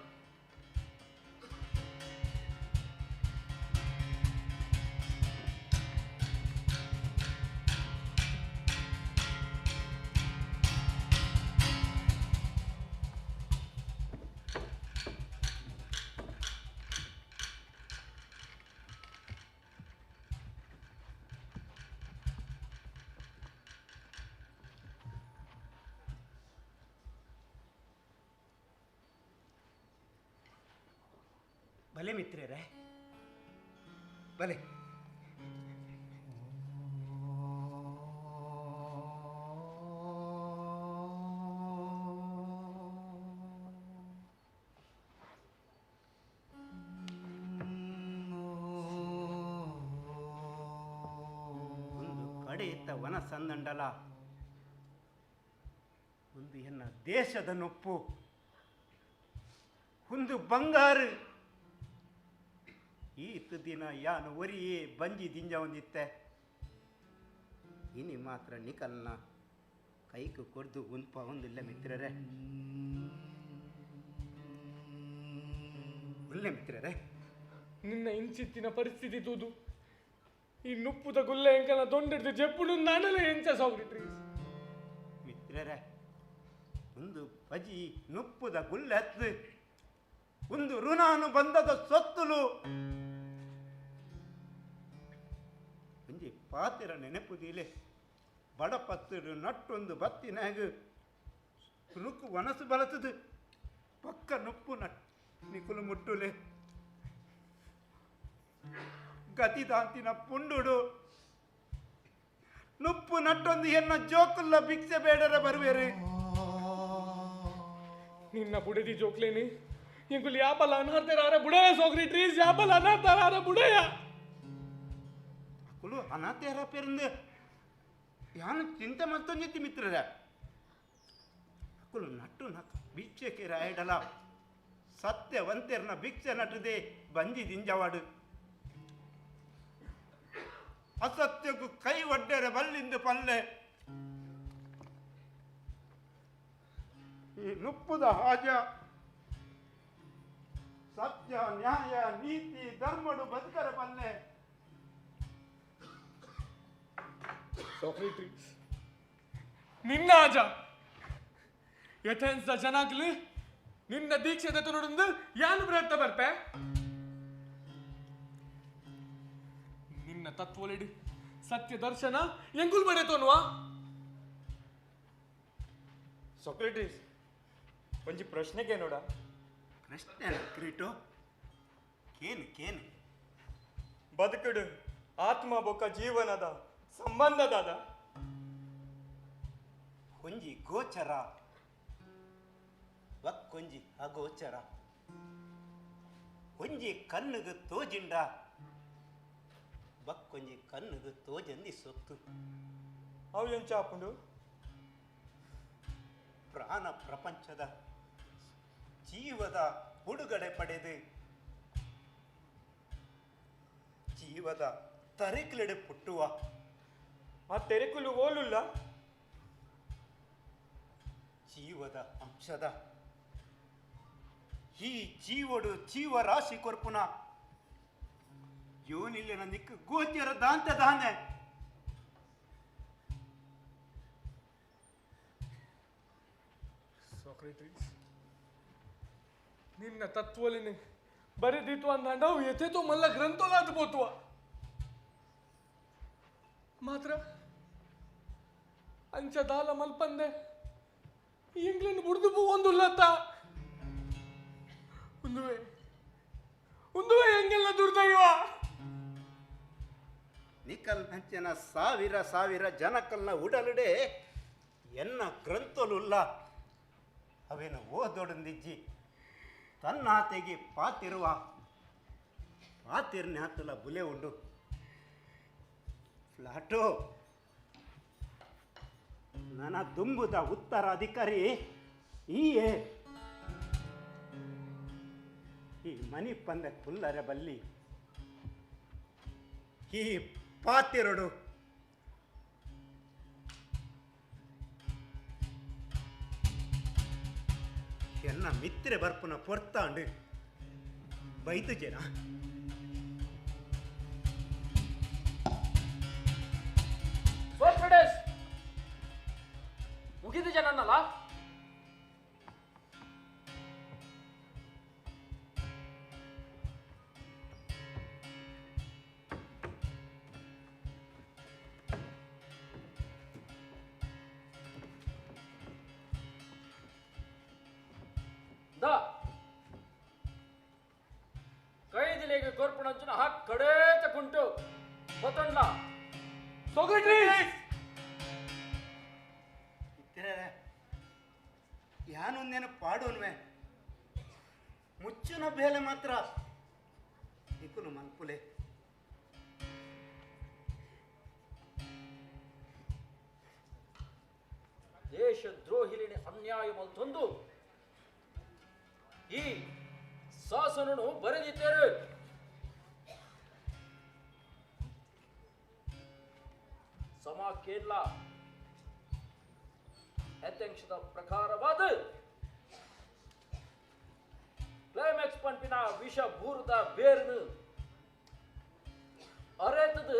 ಬಲೆ ಮಿತ್ರರೇ, ಬಲೆ. ಒಂದು ಕಡೆಯಿತ್ತ ವನ ಸಂದಂಡಲ, ಒಂದು ಎನ್ನ ದೇಶದ ನೊಪ್ಪು, ಒಂದು ಬಂಗಾರು. ಈತ ದಿನ ಯಾನು ಒರಿಯೇ ಬಂಜಿ ದಿಂಜ ಒಂದಿತ್ತೆ, ಇನಿ ಮಾತ್ರ ನಿಕಲ್ನ ಕೈಕು ಕೊಡ್ದು ಉನ್ಪ ಒಂದಿಲ್ಲ ಮಿತ್ರರೇ, ಉಲ್ಲ ಮಿತ್ರರೇ. ನಿನ್ನ ಇಂಚಿತ್ತಿನ ಪರಿಸ್ಥಿತಿ ತೂದು ಈ ನುಪ್ಪುದ ಗುಲ್ಲೆ ಎಂಕನ ದೊಂಡಿಡ್ದು ಜೆಪ್ಪುಡು ನಾನಲೇ ಎಂಚ ಸಾಗ್ರಿಟ್ರಿ ಮಿತ್ರರೇ. ಒಂದು ಬಜಿ ನುಪ್ಪುದ ಗುಲ್ಲೆ ಹತ್ತು, ಒಂದು ಋಣಾನು ಬಂದದ ಸೊತ್ತುಲು, ಒಂಜಿ ಪಾತಿರ ನೆನಪುದೀಲೆ ಬಡಪತ್ತರು ನಟ್ಟೊಂದು ಬತ್ತಿನಾಗ ರುಕ್ಕು ವನಸು ಬಳಸದು ಪಕ್ಕ ನುಪ್ಪು ನಟ್ ನಿಕುಲು ಮುಟ್ಟುಲೆ ಗತಿದಾಂತಿನ ಪುಂಡುಡು ನುಪ್ಪು ನಟ್ಟೊಂದು ಎನ್ನ ಜೋಕುಲ್ಲ ಭಿಕ್ಷೆ ಬೇಡರ ಬರುವೇರು. ನಿನ್ನ ಬುಡದಿ ಜೋಕ್ಲೇನಿ ಎಂಕುಲು ಯಾಪಲ ಅನಾಥರಾರ ಬುಡಯ ಸೋಕ್ರಿಟ್ರೀಸ್, ಯಾಪಲ ಅನಾಥರಾರ ಬುಡಯ. ಅಕುಲು ಅನಾಥರ ಪೇರಿಂದ ಯಾನು ಚಿಂತೆ ಮತ್ತೊಂದಿತ್ತು ಮಿತ್ರರ. ಅಕುಲು ನಟ್ಟು ನಕ್ಕ ಭಿಕ್ಷೆಗೆ ರಾಯಡಲ ಸತ್ಯವಂತೆರ್ನ ಭಿಕ್ಷೆ ನಟದೆ ಬಂಜಿ ದಿಂಜವಾಡು ಅಸತ್ಯಕ್ಕೂ ಕೈ ಒಡ್ಡೆರ ಬಲ್ಲಿಂದು ಪಲ್ಲೆ ಈ ನುಪ್ಪುದ ಹಾಜ ಸತ್ಯ ನ್ಯಾಯ ನೀತಿ ಧರ್ಮಡು ಬದುಕರ ಬಲ್ಲೆ. ಸೋಕ್ರೇಟಿಸ್ ನಿನ್ನ ಆಜ ಅಥೆನ್ಸ್ದ ಜನಾಗ್ಲಿ ನಿನ್ನ ದೀಕ್ಷೆ ತನುಡೊಂದು ಯಾನು ಪ್ರಯತ್ನ ಬರ್ಪೆ ನಿನ್ನ ತತ್ವಲಿಡಿ ಸತ್ಯ ದರ್ಶನ ಎಂಗುಲ್ ಬರೆತೋನ್ವಾ. ಸೊಕ್ರೆಟಿಸ್ ಒಂಜಿ ಪ್ರಶ್ನೆಗೆ ನೋಡ. ಪ್ರಶ್ನೆ ಕ್ರೀಟೋ ಕೇನು ಕೇನು ಬದುಕುಡು ಆತ್ಮ ಬೊಕ್ಕ ಜೀವನದ ಸಂಬಂಧದಾದ ಒಂಜಿ ಗೋಚರ ಬಕ್ಕೊಂಜಿ ಅಗೋಚರ, ಒಂಜಿ ಕಣ್ಣುಗು ತೋಜಿಂಡ ಬಕ್ಕೊಂಜಿ ಕಣ್ಣುಗು ತೋಜಂದಿ ಸೊತ್ತು. ಅವು ಎಂಚಾಪುಂಡು ಪ್ರಾಣ ಪ್ರಪಂಚದ ಜೀವದ ಉಡುಗಡೆ ಪಡೆದು ಜೀವದ ತರೆಕಲೆಡೆ ಪುಟ್ಟುವ ಆ ತೆರೆಕುಲು ಓಲುಲ್ಲ ಜೀವದ ಅಂಶದ ಈ ಜೀವಡು ಜೀವರಾಶಿ ಕೊರ್ಪುನ ಯೋನಿಲ್ಲಿನ ನಿಕ್ಕ ಗೋಚರ ದಾಂತ ದಾನೆ ಸಾಕ್ರೆಟೀಸ್ ನಿನ್ನ ತತ್ವಲಿನ ಬರೆದಿತ್ತು ಅಂದಾಂಡ ಅವು ಎಥೆತೋ ಮಲ್ಲ ಗ್ರಂಥೋಲಾದ ಪೋತುವ ಮಾತ್ರ ಅಂಚ ದಾಲ ಮಲ್ಪಂದೆ ಎಂಗ್ಲನ್ನು ಬುಡ್ದು ಪೋವೊಂದುಲ್ಲತ್ತ ಉಂದುವೆ ಉಂದುವೆ ಎಂಗೆಲ್ಲ ದುರ್ದೈವ ನಿಕಲ್ ಹಂಚಿನ ಸಾವಿರ ಸಾವಿರ ಜನಕಲ್ನ ಉಡಲುಡೆ ಎನ್ನ ಗ್ರಂಥಲುಲ್ಲ ಅವೇನ ಓದೊಡಂದಿಜ್ಜಿ ತನ್ನಾತೆಗೆ ಪಾತಿರುವ ಪಾತಿರ್ನಾತಲ ಬುಲೆ ಉಂಡು ಫ್ಲಾಟೋ ನನ್ನ ದುಂಬುದ ಉತ್ತರಾಧಿಕಾರಿ ಈಯೇ ಈ ಮನಿ ಪಂದ ಕುಲ್ಲರ ಬಲ್ಲಿ ಈ ಪಾತಿರಡು ಎನ್ನ ಮಿತ್ರೆ ಬರ್ಪುನ ಪೊರ್ತಾಂಡು ಬೈದು ಜನ ಸೋಕ್ರಟೀಸ್ ಮುಗಿದು ಜನನ್ನಲ್ಲ ಕೈದಿಲೆಗೆ ಕೊರ್ಪಣಂಚುನ ಕಡೇತ ಕುಂಟು ಗೊತ್ತುಂಡ್ಲ ಸೋಕ್ರೆಟೀಸ್ ಯಾನೊಂದೇನು ಪಾಡೋನ್ವೆ ಮುಚ್ಚುನ ಬೇಲೆ ಮಾತ್ರ ನಿಕುಲು ಮನ್ಪುಲೆ ದೇಶದ್ರೋಹಿಲಿని ಅನ್ಯಾಯ ಮಲ್ತೊಂದು ಈ ಶಾಸನನು ಬರೆದಿದ್ದೇನೆ. ಸಮ ಕೇರಳ ಅಧ್ಯಕ್ಷದ ಪ್ರಕಾರವಾದ ಕ್ಲೈಮ್ಯಾಕ್ಸ್ ಪಂಪಿನ ವಿಷ ಭೂರದ ಬೇರ್ನು ಅರೆತದು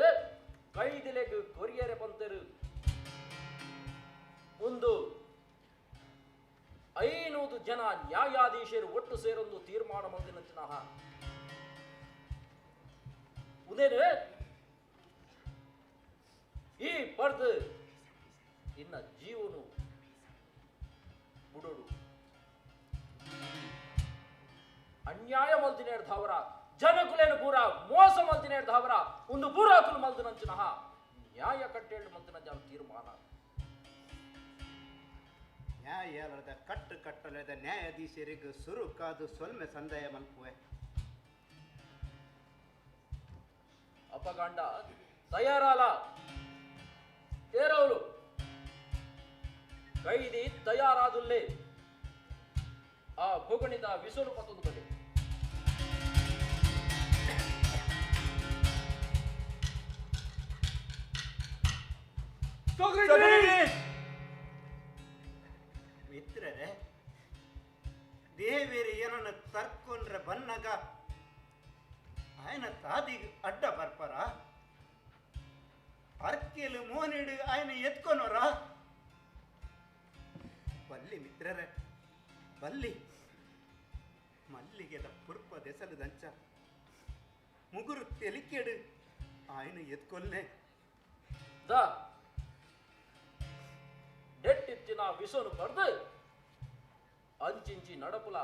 ಕೈದಿಲೆಗ್ ಕೊರಿಯರೆ ಬಂತರು. ಒಂದು 500 ಜನ ನ್ಯಾಯಾಧೀಶರು ಒಟ್ಟು ಸೇರೊಂದು ತೀರ್ಮಾನ ಮಂದಿನಂಚಿನ ಉದೇನು ಈ ಪರ್ದು ಇನ್ನ ಜೀವನು ಬುಡೋಡು ಅನ್ಯಾಯ ಮಲ್ದಿನೇಡ್ದವರ ಜನಕುಲೇನು ಪೂರ ಮೋಸ ಮಲ್ದಿನೇಡ್ದವರ ಒಂದು ಪೂರಾಕುಲು ಮಲ್ದಿನಂಚಿನ ನ್ಯಾಯ ಕಟ್ಟೇಳು ಮಲ್ದಿನ ಜನ ತೀರ್ಮಾನ. ನ್ಯಾಯಾಲಯದ ಕಟ್ಟು ಕಟ್ಟಲದ ನ್ಯಾಯಾಧೀಶರಿಗೆ ಸುರುಕಾದು ಸೊಲ್ಮೆ ಸಂದಾಯ ಮಲ್ಪುವೆ. ಅಪಗಾಂಡ ತಯಾರಾಲ ತೇರವಳು ಕೈದಿ ತಯಾರಾದುಲ್ಲೇ ಆ ಭೋಗಣಿದ ವಿಸರು ಪತ್ತೊಂದು ಕಡೆ ಮಿತ್ರರೇ, ದೇವೇರಿ ಏನನ್ನ ತರ್ಕೊಂಡ್ರೆ ಬನ್ನಾಗ ಆಯನ ತಾದಿಗೆ ಅಡ್ಡ ಬರ್ಪಾರ, ಅರ್ಕೆಲು ಮೋನಿಡು ಆಯನ ಎತ್ಕೊನೋರ. ಬಲ್ಲಿ ಮಿತ್ರರೇ ಬಲ್ಲಿ, ಮಲ್ಲಿಗೆದ ಪುರ್ಪ ದೆಸಲದಂಚ ಮುಗುರು ತೆಲಿಕೆಡು ಆಯನ ಎತ್ಕೊಲ್ಲೆ. ಡೆಟ್ಟಿತ್ತಿನ ವಿಸನು ಪಡೆದು ಅಂಚಿಂಚಿ ನಡಪುಲ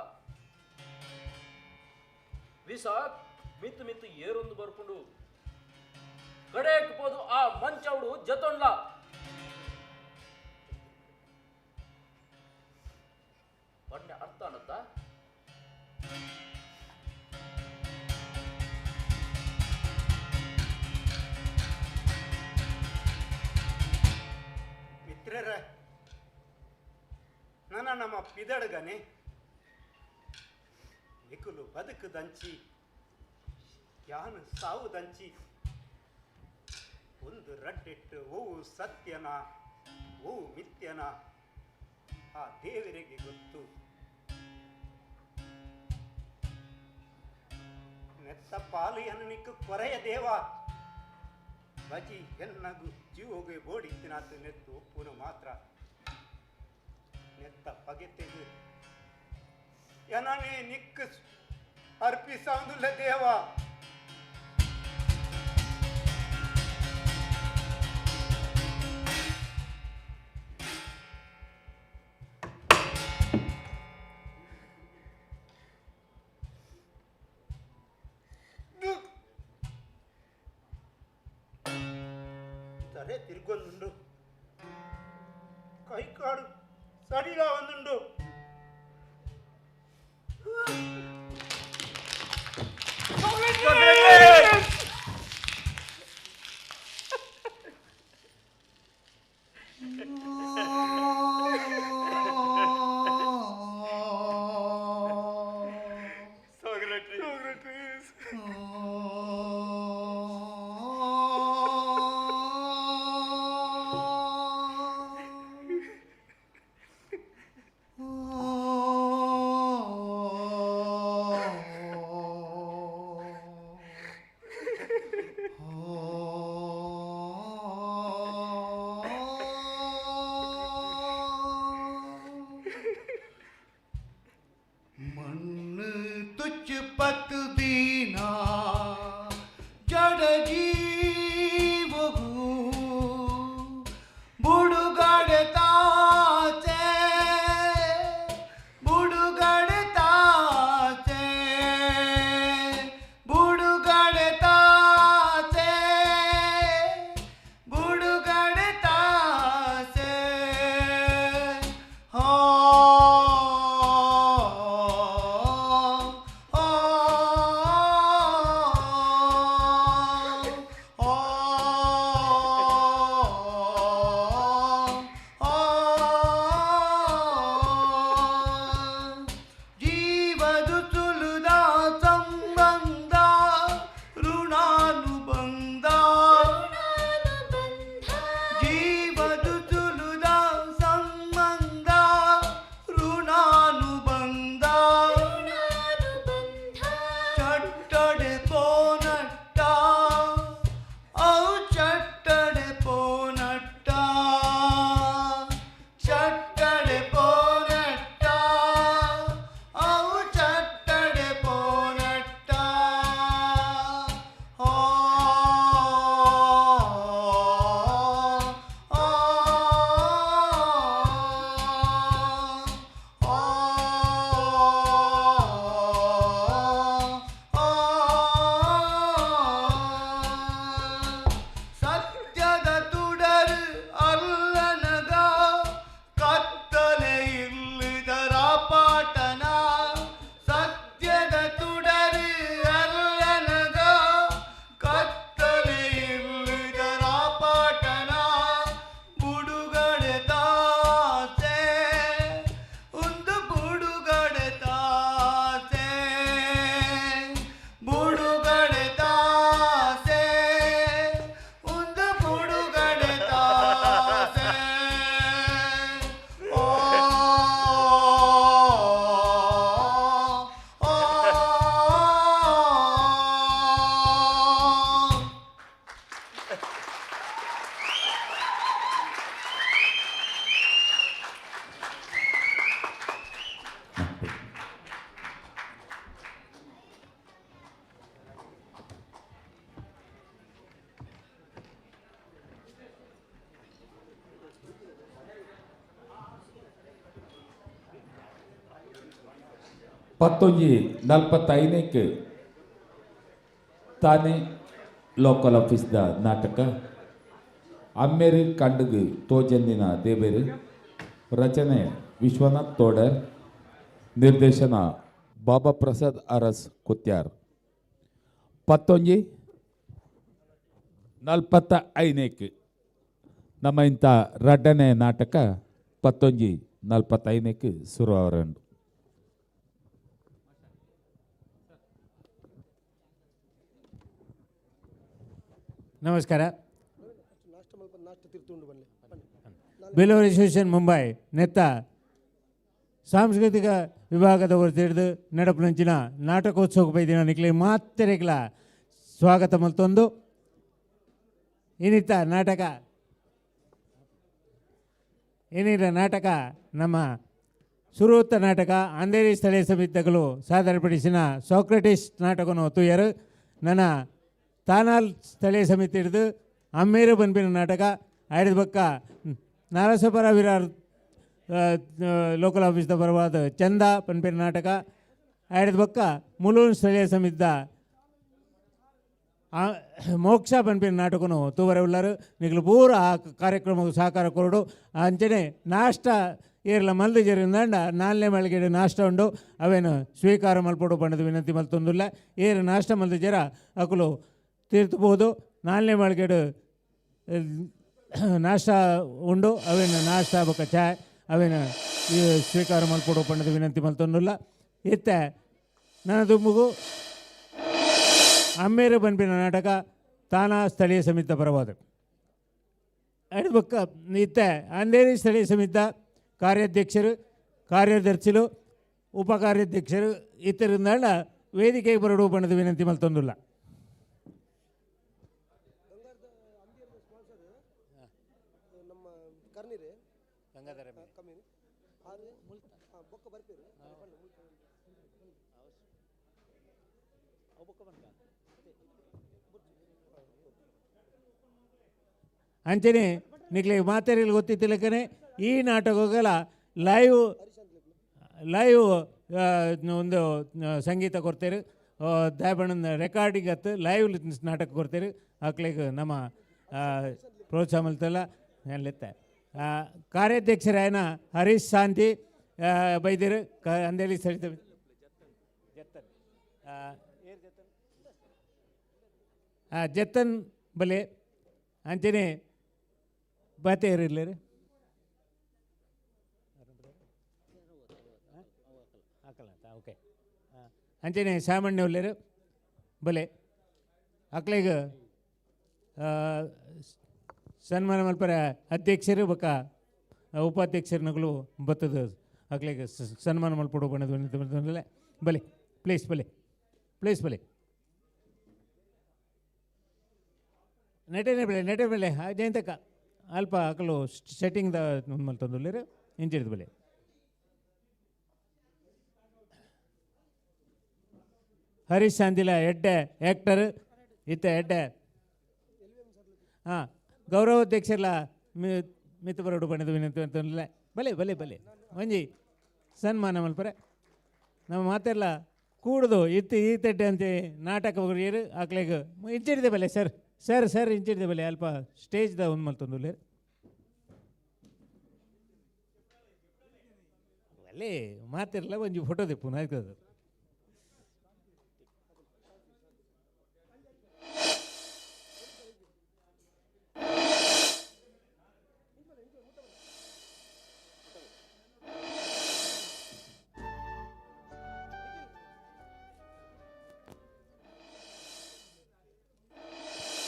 ವಿಸ ಮಿತ್ತು ಮಿತ್ತು ಏರೊಂದು ಬರ್ಕೊಂಡು ಕಡೆಕ್ ಪೋದು ಆ ಮಂಚೌಡು ಜತೊಂಡ್ಲ. ಬಣ್ಣ ಅರ್ಥ ಅನ್ನತ್ತ ಮಿತ್ರರ, ನನ್ನ ನಮ್ಮ ಪಿದಡಗನೆ ನಿಕುಲು ಬದುಕುದಂಚಿ ಯಾನು ಸಾವುದಂಚಿ ಒಂದು ರಡ್ಡೆಟ್ಟು ಓವು ಸತ್ಯನ ಓವು ಮಿಥ್ಯನ ಆ ದೇವರಿಗೆ ಗೊತ್ತು. ನೆತ್ತ ಪಾಲಿಯನ್ನು ನಿಕ್ಕು ಕೊರೆಯ ದೇವ ಬಜಿ ಎನ್ನಗು ಜೀವೋಗೆ ಬೋಡಿತ್ತಿನಾತು ನೆತ್ತು ಒಪ್ಪುನು ಮಾತ್ರ ನೆತ್ತ ಪಗೆತೆಗು ಎನನೇ ನಿಕ್ಕು ಅರ್ಪಿಸೌಂದುಲ್ಲ ದೇವ. ತಲೆ ತಿರುಗೊಂದುಂಡು, ಕೈಕಾಡು ಸಡಿಲ ಒಂದುಂಡು. ಪತ್ತೊಂಜಿ ನಲ್ಪತ್ತೈದಕ್ಕೆ ತಾನೇ ಲೋಕಲ್ ಆಫೀಸ್ದ ನಾಟಕ ಅಮ್ಮೇರು ಕಂಡುಗು ತೋಜಂದಿನ ದೇಬೇರು, ರಚನೆ ವಿಶ್ವನಾಥ್ ತೋಡರ್, ನಿರ್ದೇಶನ ಬಾಬಾ ಪ್ರಸಾದ್ ಅರಸ್ ಕುತ್ಯಾರ್. ಪತ್ತೊಂಜಿ ನಲ್ಪತ್ತ ಐದಕ್ಕೆ ನಮ್ಮ ಇಂಥ ರಡ್ಡನೇ ನಾಟಕ ಪತ್ತೊಂಜಿ ನಲ್ಪತ್ತೈದಕ್ಕೆ ಶುರು ಅವರಂಡು. ನಮಸ್ಕಾರ. ತಿರ್ತುಂಡು ಬನ್ನೆ. ಬಿಲ್ಲವರ್ ಅಸೋಸಿಯೇಷನ್ ಮುಂಬೈ ನೆತ್ತ ಸಾಂಸ್ಕೃತಿಕ ವಿಭಾಗದ ಹೊರತಿಡ್ದು ನಡಪುನಂಚಿನ ನಾಟಕೋತ್ಸವ ಬೈದಿನ ನಿಕ್ಲೆ ಮಾತೆರೆಗ್ಲ ಸ್ವಾಗತ ಮಲ್ತೊಂದು ಇನ್ನಿತ್ತ ನಾಟಕ ಏನಿರ ನಾಟಕ ನಮ್ಮ ಸುರೂತ ನಾಟಕ ಅಂಧೇರಿ ಸ್ಥಳೀಯ ಸಮಿತಿಗಳು ಸಾದರಪಡಿಸಿನ ಸಾಕ್ರೆಟಿಸ್ ನಾಟಕನು ತೂಯರು. ನನ್ನ ತಾನಾಲ್ ಸ್ಥಳೀಯ ಸಮಿತಿ ಹಿಡಿದು ಅಮ್ಮೇರು ಬನ್ಪಿನ ನಾಟಕ ಆಡಿದ ಬಕ್ಕ ನಾರಸಪುರ ವಿರಾರ್ ಲೋಕಲ್ ಆಫೀಸ್ದ ಪರವಾದ ಚಂದ ಪನ್ಪಿನ ನಾಟಕ ಆಡಿದ ಬಕ್ಕ ಮುಲೂನ್ ಸ್ಥಳೀಯ ಸಮಿತಿದ ಮೋಕ್ಷ ಪನ್ಪಿನ ನಾಟಕನು ತೂವರೆ ಉಳ್ಳಾರು. ನಿಗಲು ಪೂರ ಆ ಕಾರ್ಯಕ್ರಮಕ್ಕೆ ಸಹಕಾರ ಕೊರಡು. ಅಂಚನೆ ನಾಷ್ಟ ಏರ್ಲ ಮಲ್ದು ಜರಿಂದಂಡ ನಾಲ್ನೇ ಮಳಿಗೆ ನಾಷ್ಟ ಉಂಡು. ಅವೇನು ಸ್ವೀಕಾರ ಮಲ್ಪೊಡು ಪಂಡದ ವಿನಂತಿ ಮಲ್ತೊಂದುಲ್ಲ. ಏರು ನಾಷ್ಟ ಮಲ್ದು ಜರ ಅಕುಲು ತೀರ್ತಬಹುದು. ನಾಲ್ನೇ ಮಳಿಗೆಡು ನಾಷ್ಟ ಉಂಡು. ಅವೇನು ನಾಷ್ಟ ಬೊಕ್ಕ ಚಾಯ್ ಅವೇನು ಸ್ವೀಕಾರ ಮಲ್ಪೊಡು ಪಂಡದ ವಿನಂತಿ ಮಲ್ತೊಂದುಲ್ಲ. ಇತ್ತೆ ನನ್ನ ದುಂಬುಗು ಅಮ್ಮೇರು ಬನ್ಪಿನ ನಾಟಕ ತಾನಾ ಸ್ಥಳೀಯ ಸಮಿತಿ ಪರವಾದ ಬೊಕ್ಕ ಇತ್ತೆ ಅಂಧೇರಿ ಸ್ಥಳೀಯ ಸಮಿತಿ ಕಾರ್ಯಾಧ್ಯಕ್ಷರು, ಕಾರ್ಯದರ್ಶಿಲು, ಉಪ ಕಾರ್ಯಾಧ್ಯಕ್ಷರು ಇತರಿಂದಾಂಡ ವೇದಿಕೆಗೆ ಬರಡು ಬಣ್ಣದ ವಿನಂತಿ ಮಲ್ತೊಂದುಲ್ಲ. ನಮ್ಮ ಕರ್ನೀರು ಗಂಗಾಧರ ಕಮ್ಮಿ ಆರು ಬೊಕ್ಕ ಬರ್ಪೇರು. ಅಂಚನೆ ನಿಕ್ಲೆ ಮಾತೆರೆಗ್ ಗೊತ್ತಿತ್ತಿಲಕ್ಕನೆ ಈ ನಾಟಕಗಳ ಲೈವ್ ಲೈವ್ ಒಂದು ಸಂಗೀತ ಕೊಡ್ತೇರು. ದಾಯಬಣ್ಣನ ರೆಕಾರ್ಡಿಂಗ್ ಅತ್ತು ಲೈವ್ ನಾಟಕ ಕೊಡ್ತೇರು. ಅಕ್ಲೆಗ್ ನಮ್ಮ ಪ್ರೋತ್ಸಾಹ ಮಲ್ತಲ್ಲ ಲೆತ್ತ. ಕಾರ್ಯಾಧ್ಯಕ್ಷರಾಯನ ಹರೀಶ್ ಶಾಂತಿ ಬೈದಿರು ಕ ಅಂದೇಲಿ ಸರಿತ ಜತ್ತನ್ ಜತ್ತನ್ ಬಲೆ. ಅಂಚನೆ ಬಾತೆ ಇರಲಿ ಓಕೆ. ಅಂಚನೆ ಸಾಮಾನ್ಯ ಉಲ್ಲೇರು ಬಲೆ. ಅಕ್ಲೆಗ್ ಸನ್ಮಾನ ಮಲ್ಪರ ಅಧ್ಯಕ್ಷರು ಬೊಕ್ಕ ಉಪಾಧ್ಯಕ್ಷರು ಬತ್ತದ ಅಕ್ಲೆಗ್ ಸನ್ಮಾನ ಮಲ್ಪೊಡು ಬಣ್ಣದ ಬಲೆ. ಪ್ಲೀಸ್ ಬಲೆ, ಪ್ಲೀಸ್ ಬಲೆ. ನೆಟನೆ ಬೆಲೆ, ನೆಟೆ ಬೆಲೆ ಜಯಂತಕ್ಕ ಅಲ್ಪ ಅಕಲು ಸೆಟ್ಟಿಂಗ್ ದ ಮಲ್ತೊಂದುಲ್ಲೆರ್ ಇಂಚಿಡ್ದು ಬಲೆ. ಹರೀಶ್ ಶಾಂತಿಲ ಎಡ್ಡೆ ಆ್ಯಕ್ಟರ್ ಇತ್ತ ಎಡ್ಡೆ. ಹಾಂ, ಗೌರವಾಧ್ಯಕ್ಷರ್ಲ ಮಿತ್ತು ಬರೋಡು ಬಣ್ಣದ ವಿನಂತಿ ಅಂತಂದ್ರೆ ಬಲೆ ಬಲೆ ಬಲೆ ಒಂಜಿ ಸನ್ಮಾನ ಮಲ್ಪರೆ. ನಮ್ಮ ಮಾತೆಲ್ಲ ಕೂಡುದು ಇತ್ತು ಈ ತೆಡ್ಡೆ ಅಂತ ನಾಟಕ ಬರಿಯರು ಅಕ್ಲೆಗ್ ಇಂಚಿಡ್ದೆ ಬಲೆ ಸರ್ ಸರ್ ಸರ್ ಇಂಚಿಡ್ದೆ ಬಲೆ ಅಲ್ಪ ಸ್ಟೇಜ್ದ ಒಂದು ಮಲ್ತೊಂದುಲ್ಲೆರ್. ಅಲ್ಲೇ ಮಾತಿರಲ್ಲ ಒಂಜಿ ಫೋಟೋ ದಿಪ್ಪುನ ಆಯ್ತದ.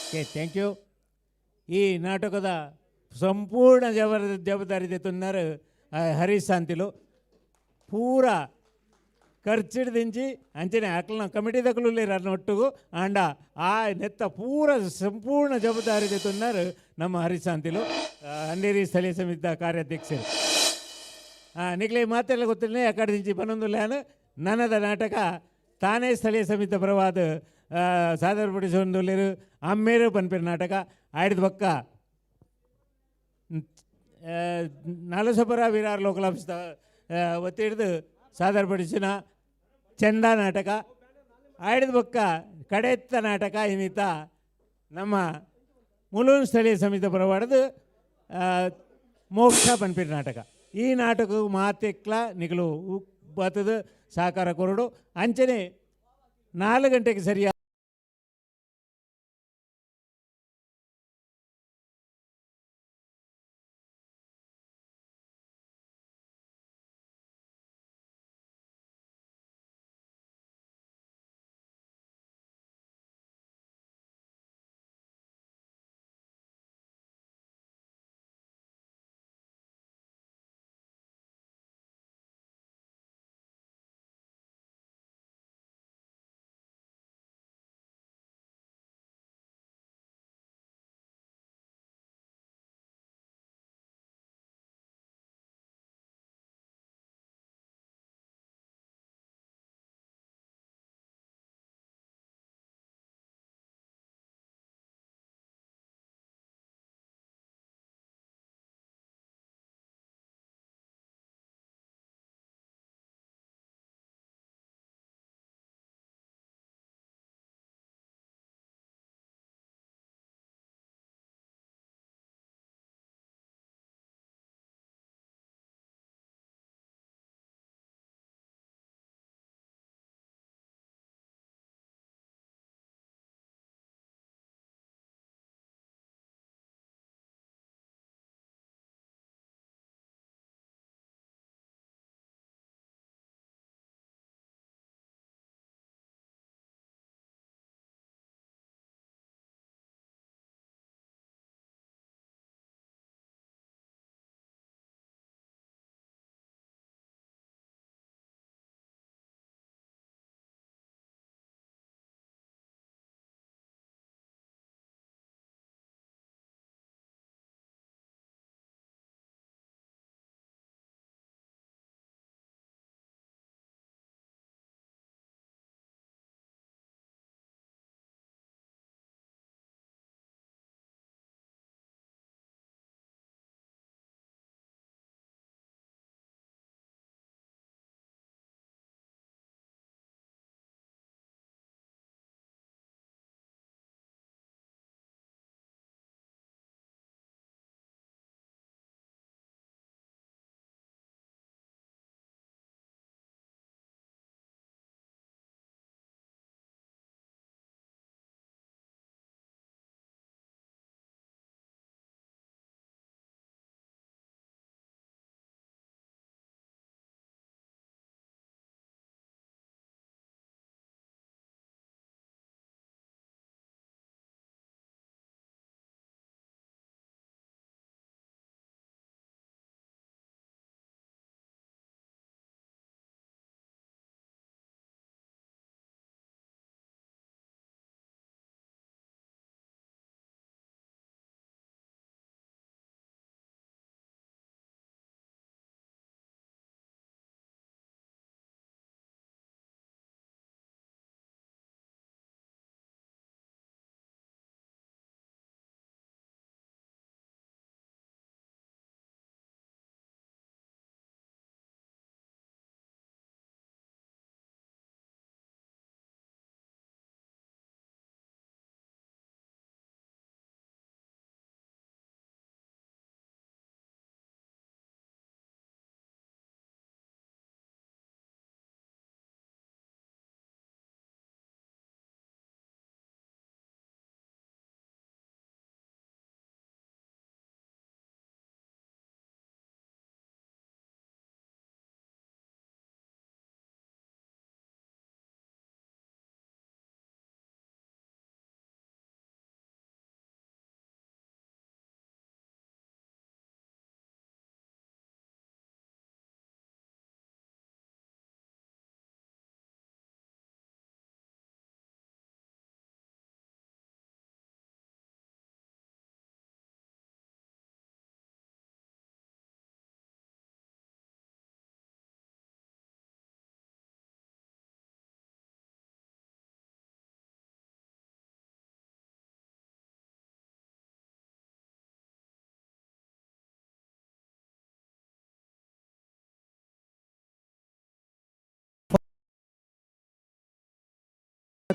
Okay, thank you. ಈ ನಾಟಕದ ಸಂಪೂರ್ಣ ಜವಾಬ್ದಾರಿ ತುన్నారు ಹರೀಶ್ ಶಾಂತಿಲು. ಪೂರ ಖರ್ಚಿಡ್ದಿಂಚಿ ಅಂಚನೆ ಅಕ್ಲನ ಕಮಿಟಿ ದಕಲು ಅನ್ನ ಒಟ್ಟುಗು ಆಂಡ ಆ ನೆತ್ತ ಪೂರ ಸಂಪೂರ್ಣ ಜವಾಬ್ದಾರಿ ತುన్నారు ನಮ್ಮ ಹರೀಶ್ ಶಾಂತಿಲು, ಅಂಧೇರಿ ಸ್ಥಳೀಯ ಸಮಿತಿಯ ಕಾರ್ಯಾಧ್ಯಕ್ಷರು. ನಿಕ್ಲೆ ಮಾತೆಲ್ಲ ಗೊತ್ತಿಲ್ಲ ಅಕ್ಕಡೆ ಬನ್ನೊಂದು ನನದ ನಾಟಕ ತಾನೇ ಸ್ಥಳೀಯ ಸಮಿತಿ ಪರವಾದ ಸಾದರಪಡಿಸೊಂದುಲ್ಲೆರ್ ಅಮ್ಮೇರು ಪನ್ಪಿನ ನಾಟಕ ಆಯ್ದ ಬೊಕ್ಕ ನಾಲಸಪುರ ವಿರಾರ್ ಲೋಕಲ್ ಆಫೀಸ್ ಒತ್ತಿಡ್ದು ಸಾದರಪಡಿಸಿನ ಚಂದ ನಾಟಕ ಆಯ್ದ ಬೊಕ್ಕ ಕಡೆತ್ತ ನಾಟಕ ಇನ್ನಿತ ನಮ್ಮ ಮುಲೂನ್ ಸ್ಥಳೀಯ ಸಮಿತಿ ಪರವಾಡದು ಮೋಕ್ಷ ಪನ್ಪಿನ ನಾಟಕ. ಈ ನಾಟಕ ಮಾತೆಕ್ಲ ನಿಗಲು ಬತ್ತದ ಸಹಕಾರ ಕೊರಡು. ಅಂಚನೆ 4 ಗಂಟೆಗೆ ಸರಿಯಾದ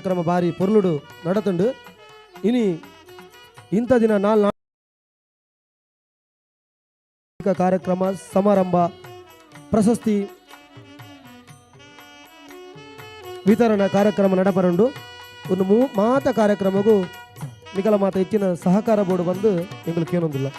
ಕಾರ್ಯಕ್ರಮ ಬಾರಿ ಪೊರ್ಲುಡು ನಡತುಂಡು. ಇನಿ ಇಂಥ ದಿನ ನಾಲ್ ಕಾರ್ಯಕ್ರಮ ಸಮಾರಂಭ ಪ್ರಶಸ್ತಿ ವಿತರಣಾ ಕಾರ್ಯಕ್ರಮ ನಡಪರುಂಡು. ಒಂದು ಮಾತ ಕಾರ್ಯಕ್ರಮಗೂ ನಿಕಲ ಮಾತ ಹೆಚ್ಚಿನ ಸಹಕಾರ ಬೋರ್ಡ್ ಬಂದು ಎಂಗಳಿಗೆ ಏನೊಂದಿಲ್ಲ.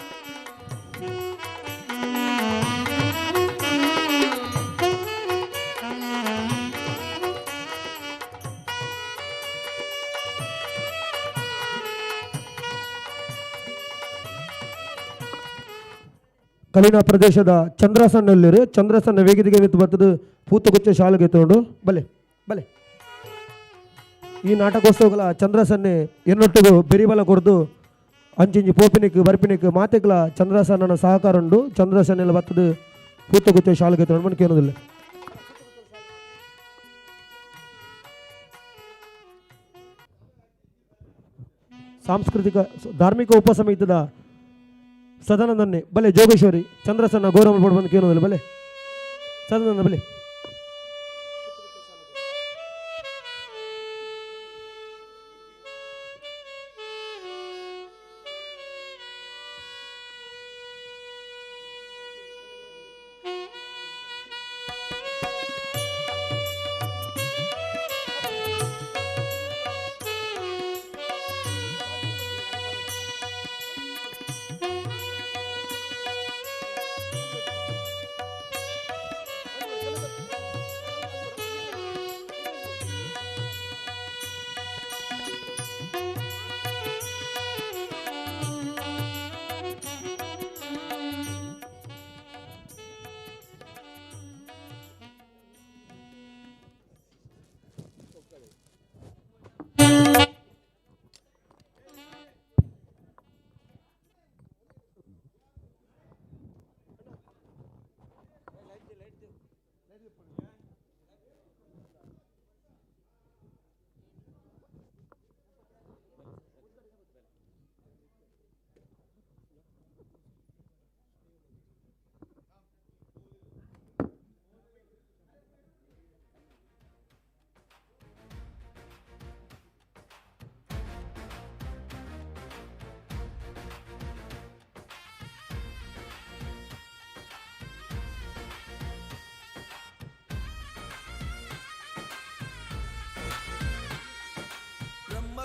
ಕಲಿನ ಪ್ರದೇಶದ ಚಂದ್ರಸಣ್ಣಲ್ಲಿರು ಚಂದ್ರಸಣ್ಣ ವೇಗಿದಿಗೆ ಮಿತ್ತು ಬರ್ತದೆ ಪೂತಗುಚ್ಚ ಶಾಲೆಗೆ ತಗೊಂಡು ಬಲೆ ಬಲೆ ಈ ನಾಟಕೋತ್ಸವಗಳ ಚಂದ್ರಸನ್ನೆ ಎನ್ನೊಟ್ಟಿಗೂ ಬೆರಿಬಲ ಕೊಡ್ದು ಅಂಚಿಂಚಿ ಪೋಪಿನಿಕ್ ಬರ್ಪಿನಿಕ್ ಮಾತೆಗಳ ಚಂದ್ರಸಣ್ಣನ ಸಹಕಾರ ಉಂಡು. ಚಂದ್ರಸನ್ನೆಲ್ಲ ಬರ್ತದೆ ಪೂತಗುಚ್ಚ ಶಾಲೆಗೆ ತಗೊಂಡು ಮನಕ್ಕೆ ಏನೋದಿಲ್ಲ. ಸಾಂಸ್ಕೃತಿಕ ಧಾರ್ಮಿಕ ಉಪಸಮಿತಿದ ಸದಾನಂದನ್ನೇ ಬಲೆ ಜೋಗೇಶ್ವರಿ ಚಂದ್ರಸನ್ನ ಗೌರವ ಬೋರ್ಡ್ ಬಂದು ಕೇಳೋದಿಲ್ಲ ಬಲೆ ಸದಾನಂದ ಬಲೆ.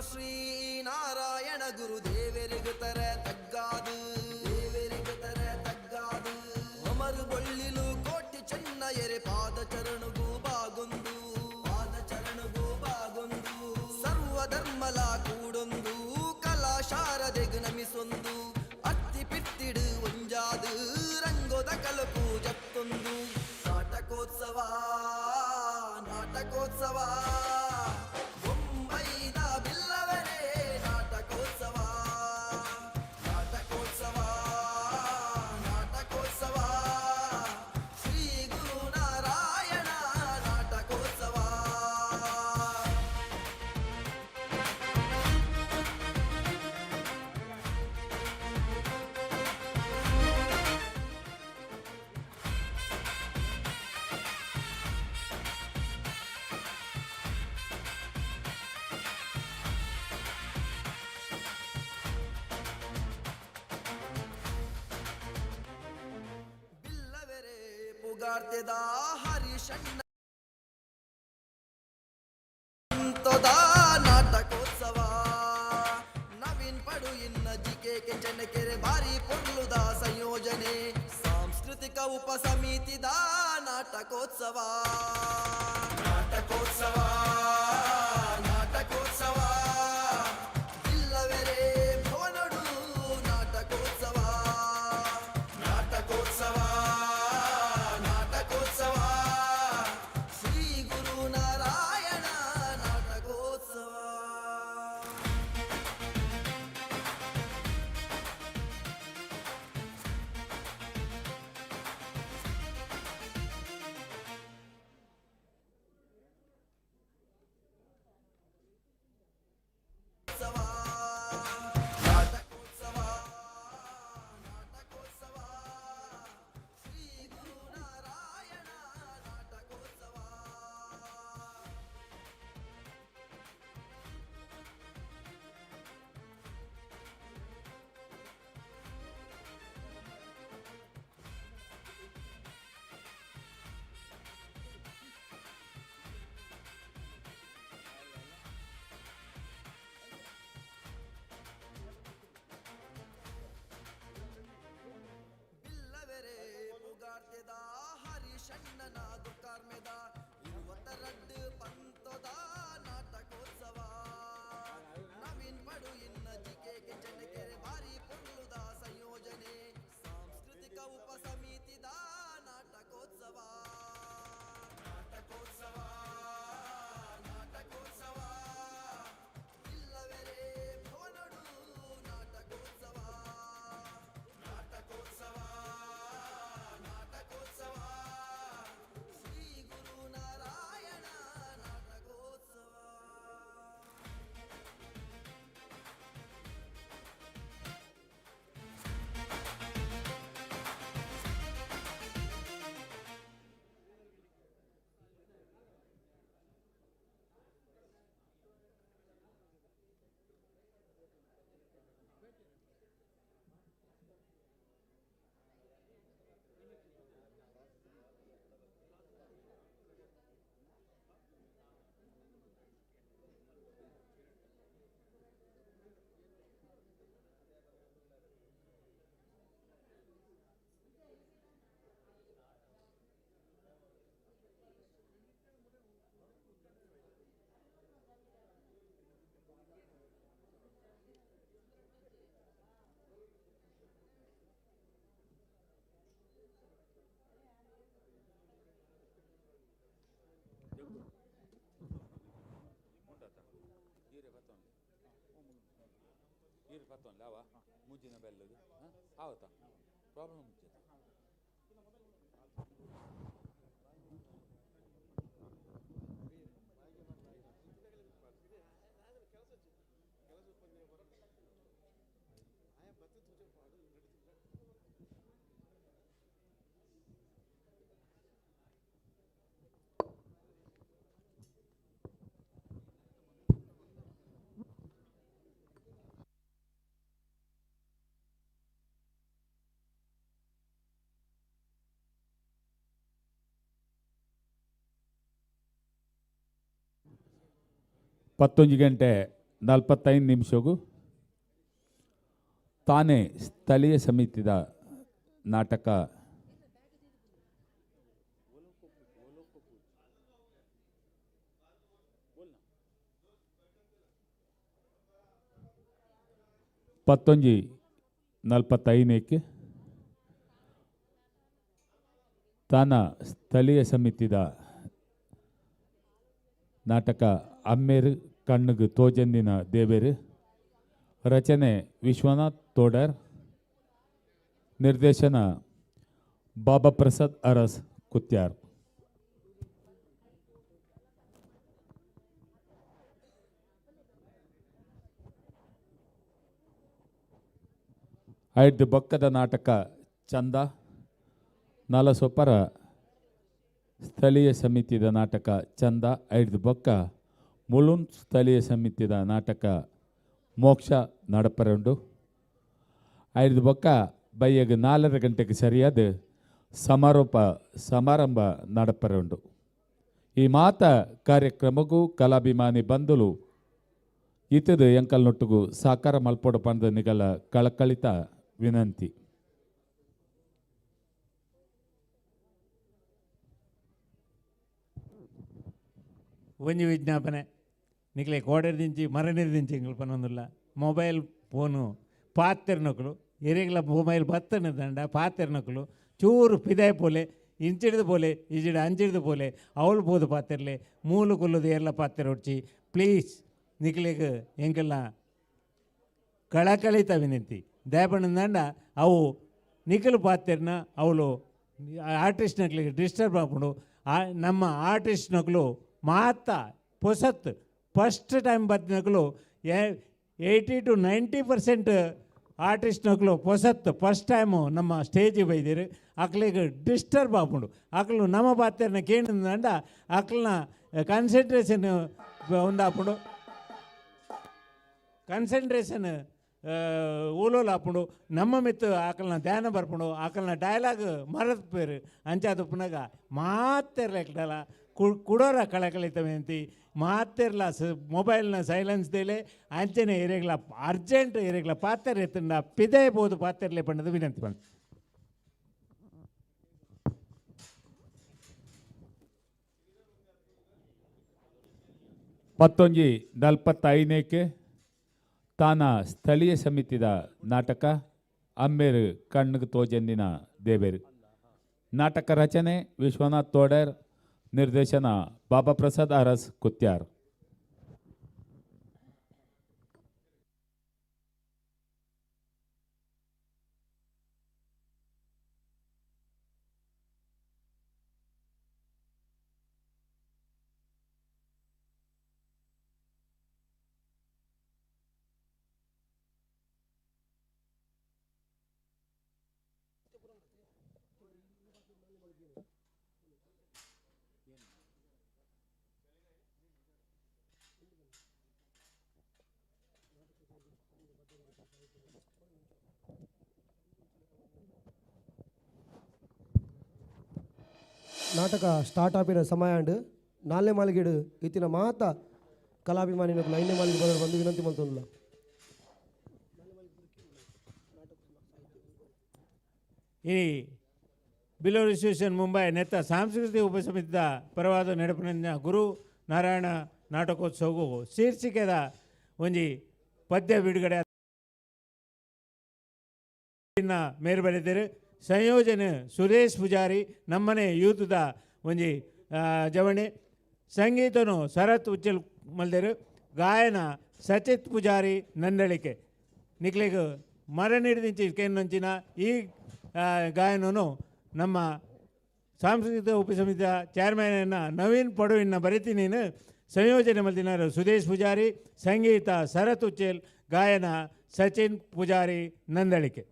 ಶ್ರೀ ನಾರಾಯಣ ಗುರು ದೇವರಿಗೆ ತರ ತಗ್ಗಾದು ದೇವರಿಗೆ ತರ ತಗ್ಗಾದು ಅಮರು ಬೊಳ್ಳಿಲು ಕೋಟಿ ಚೆನ್ನ ಎರೆ ಪಾದ ಚರಣಗೂ ಬಾಗೊಂದು ಪಾದ ಚರಣಗೂ ಬಾಗೊಂದು ಸರ್ವ ಧರ್ಮಲ ಕೂಡೊಂದು ಕಲಾ ಶಾರದೆಗು ನಮಿಸೊಂದು ಅತ್ತಿ ಪಿತ್ತಿಡು ಒಂಜಾದು ರಂಗೋದ ಕಲಕು ಜತ್ತೊಂದು ನಾಟಕೋತ್ಸವ ನಾಟಕೋತ್ಸವ ನಾಟಕೋತ್ಸವ ನವೀನ್ ಪಡು ಇನ್ನ ಜಿಕೆ ಕೆಂಚನಕೆರೆ ಭಾರಿ ಪೊರ್ಲುದ ಸಂಯೋಜನೆ ಸಾಂಸ್ಕೃತಿಕ ಉಪಸಮಿತಿದ ನಾಟಕೋತ್ಸವ ನಾಟಕೋತ್ಸವ ನಾಟಕೋತ್ಸವ ಇಲ್ಲವೆರೆ ಭವನಡು ನಾಟಕೋತ್ಸವ ನಾಟಕೋತ್ಸವ ನಾಟಕೋತ್ಸವ ಶ್ರೀ ಗುರು ನಾರಾಯಣ ನಾಟಕೋತ್ಸವ. ಪತ್ತೊಂದು ಅವ ಮುಜ್ಜಿನ ಬೆಲ್ಲದು ಆವತಾ ಪ್ರಾಬ್ಲಮ್ ಮುಚ್ಚ. ಪತ್ತೊಂದು ಗಂಟೆ 45 ನಿಮಿಷಗೂ ತಾನೇ ಸ್ಥಳೀಯ ಸಮಿತಿದ ನಾಟಕ 11:45ಕ್ಕೆ ತಾನ ಸ್ಥಳೀಯ ಸಮಿತಿದ ನಾಟಕ ಅಮ್ಮೇರು ಕಣ್ಣುಗು ತೋಜಂದಿನ ದೇವೇರು, ರಚನೆ ವಿಶ್ವನಾಥ್ ತೋಡರ್, ನಿರ್ದೇಶನ ಬಾಬಾ ಪ್ರಸಾದ್ ಅರಸ್ ಕುತ್ಯಾರ್. ಐದು ಬೊಕ್ಕದ ನಾಟಕ ಚಂದ, ನಾಲಸೊಪ್ಪರ ಸ್ಥಳೀಯ ಸಮಿತಿದ ನಾಟಕ ಚಂದ, ಐದು ಬೊಕ್ಕ ಮುಳುನ್ ಸ್ಥಳೀಯ ಸಮಿತಿದ ನಾಟಕ ಮೋಕ್ಷ ನಡಪರಂಡು. ಐದು ಬೊಕ್ಕ ಬೈಯಗ್ 4:30 ಗಂಟೆಗೆ ಸರಿಯಾದ ಸಮಾರೋಪ ಸಮಾರಂಭ ನಡಪರಂಡು. ಈ ಮಾತ ಕಾರ್ಯಕ್ರಮಕ್ಕೂ ಕಲಾಭಿಮಾನಿ ಬಂಧುಲು ಇತದ ಎಂಕಲ್ನೊಟ್ಟುಗು ಸಾಕಾರ ಮಲ್ಪೊಡು ಪಂದ ನಿಗಲ ಕಳಕಳಿತ ವಿನಂತಿ. ಒಂಜಿ ವಿಜ್ಞಾಪನೆ ನಿಕ್ಲೆ ಕೋಡೆರ್ದಿಂಚಿ ಮರನಿರ್ದಿಂಚಿ ಎಂಕುಲು ಪನೊಂದುಲ್ಲ ಮೊಬೈಲ್ ಫೋನು ಪಾತೆರ್ನಕುಲು ಎರೆಗ್ಲ ಮೊಬೈಲ್ ಬತ್ತನ ದಂಡ ಪಾತೆರ್ನಕುಲು ಚೂರು ಪಿದಾಯ್ ಪೋಲೆ ಇಂಚಿಡ್ದು ಪೋಲೆ ಇಜಿಡ ಅಂಚಿಡ್ದು ಪೋಲೆ ಅವಳು ಪೋದು ಪಾತೆರ್ಲೆ ಮೂಲು ಕುಲ್ಲುದು ಏರ್ಲ ಪಾತೆರ ಒಡ್ಚಿ ಪ್ಲೀಸ್ ನಿಕ್ಲೆಗ್ ಎಂಕಲ್ನ ಕಳಕಳಿತ ವಿನಂತಿ. ದಯಪಂಡ ಅವು ನಿಖಲು ಪಾತೆರ್ನ ಅವಳು ಆರ್ಟಿಸ್ಟ್ನಕ್ಲಿಗೆ ಡಿಸ್ಟರ್ಬ್ ಆಪುಂಡು. ನಮ್ಮ ಆರ್ಟಿಸ್ಟ್ನಕ್ಲು ಮಾತ ಪೊಸತ್ ಫಸ್ಟ್ ಟೈಮ್ ಬತ್ತಿನಕ್ಲು 80 to 90% ಆರ್ಟಿಸ್ಟ್ನಕ್ಲು ಪೊಸತ್ ಫಸ್ಟ್ ಟೈಮು ನಮ್ಮ ಸ್ಟೇಜಿಗೆ ಬೈದಿರು ಅಕ್ಲಿಗೆ ಡಿಸ್ಟರ್ಬ್ ಆಪುಂಡು. ಅಕ್ಲು ನಮ್ಮ ಪಾತೆರ್ನ ಕೇಂದ್ರ ಅಕ್ಲನ ಕಾನ್ಸಂಟ್ರೇಷನ್ ಒಂದಾಪುಂಡು, ಕಾನ್ಸಂಟ್ರೇಷನ್ ಊಲೋಲು ಆಪುಂಡು, ನಮ್ಮ ಮಿತ್ತು ಆಕಲ್ನ ಧ್ಯಾನ ಬರ್ಪುಂಡು, ಆಕಲ್ನ ಡೈಲಾಗ್ ಮರತ್ ಪೇರು ಅಂಚಾದ ಪುನಗ ಮಾತೆರ್ಲೆಕ್ಡಲ ಕುಡೋರ ಕಳಕಳಿತವೆ ಮಾತೆರ್ಲ ಮೊಬೈಲ್ನ ಸೈಲೆನ್ಸ್ ದೇಲೆ ಅಂಚನೆ ಎರೆಗ್ಲ ಅರ್ಜೆಂಟ್ ಎರೆಗ್ಲ ಪಾತೆರ್ ಎತ್ತಂಡ ಪಿದೇ ಬೋದು ಪಾತೆರ್ಲೆ ಪಂಡದು ವಿನಂತಿ ಬಂತು. 11:45ಕ್ಕೆ ತಾನ ಸ್ಥಳೀಯ ಸಮಿತಿದ ನಾಟಕ ಅಮ್ಮೇರು ಕಣ್ಣುಗೆ ತೋಜಂದಿನ ದೇವೇರು, ನಾಟಕ ರಚನೆ ವಿಶ್ವನಾಥ್ ತೋಡರ್, ನಿರ್ದೇಶನ ಬಾಬಾ ಪ್ರಸಾದ್ ಅರಸ್ ಕುತ್ಯಾರ್. ನಾಟಕ ಸ್ಟಾರ್ಟ್ ಆಪಿನ ಸಮಯ ಅಂಡ್ ನಾಲ್ನೇ ಮಾಲಿಗೆಡು ಇತ್ತಿನ ಮಾತ ಕಲಾಭಿಮಾನಿನಕುಲು ಐದನೇ ಮಾಲಿಗೆ ಬರೋರು ಬಂದು ವಿನಂತಿ ಮಲ್ತೊಂದುಲ್ಲ. ಈ ಬಿಲೋ ರಿಸೋಸಿಯೇಷನ್ ಮುಂಬೈ ನೆತ್ತ ಸಾಂಸ್ಕೃತಿಕ ಉಪಸಮಿತಿದ ಪರವಾದ ನಡಪನ ಗುರು ನಾರಾಯಣ ನಾಟಕೋತ್ಸವಗೂ ಶೀರ್ಷಿಕೆದ ಒಂಜಿ ಪದ್ಯ ಬಿಡುಗಡೆ ಮೇರು ಬರೆದಿರು. ಸಂಯೋಜನೆ ಸುರೇಶ್ ಪೂಜಾರಿ ನಮ್ಮನೆ ಯೂತದ ಒಂಜಿ ಜವಣಿ, ಸಂಗೀತನು ಶರತ್ ಉಚ್ಚಲ್ ಮಲ್ದೇರು, ಗಾಯನ ಸಚಿತ್ ಪೂಜಾರಿ ನಂದಳಿಕೆ. ನಿಕ್ಲೆಗ್ ಮರನಿಡ್ದಿಂಚಿ ಕೇಂದಂಚಿನ ಈ ಗಾಯನನು ನಮ್ಮ ಸಾಂಸ್ಕೃತಿಕ ಉಪಸಮಿತಿಯ ಚೇರ್ಮನ್ ನವೀನ್ ಪಡುವಿನ ಬರಿತಿನೀನು ಸಂಯೋಜನೆ ಮಲ್ದಿನಾರು ಸುದೇಶ್ ಪೂಜಾರಿ, ಸಂಗೀತ ಶರತ್ ಉಚ್ಚೇಲ್, ಗಾಯನ ಸಚಿನ್ ಪೂಜಾರಿ ನಂದಳಿಕೆ.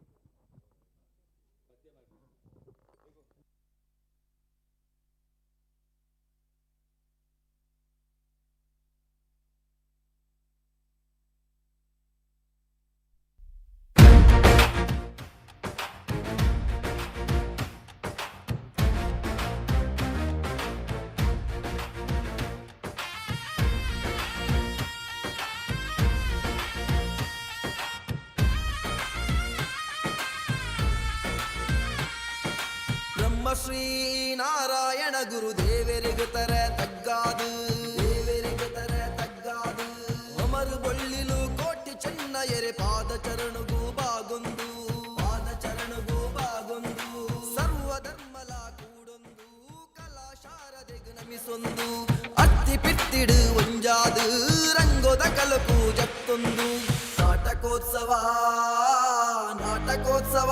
ಶ್ರೀ ನಾರಾಯಣ ಗುರು ದೇವರಿಗೆ ತರ ತಗ್ಗಾದು, ದೇವರಿಗೆ ತರ ತಗ್ಗಾದು. ಅಮರು ಬೊಳ್ಳಿಲು ಕೋಟಿ ಚೆನ್ನ ಎರೆ ಪಾದ ಚರಣಗೂ ಬಾಗೊಂದು, ಪಾದ ಚರಣಗೂ ಬಾಗೊಂದು. ಸರ್ವ ಧರ್ಮಲ ಕೂಡೊಂದು, ಕಲಾ ಶಾರದೆಗು ನಮಿಸೊಂದು. ಅತ್ತಿ ಪಿತ್ತಿಡು ಒಂಜಾದು, ರಂಗೋದ ಕಲಕು ಜತ್ತೊಂದು. ನಾಟಕೋತ್ಸವ ನಾಟಕೋತ್ಸವ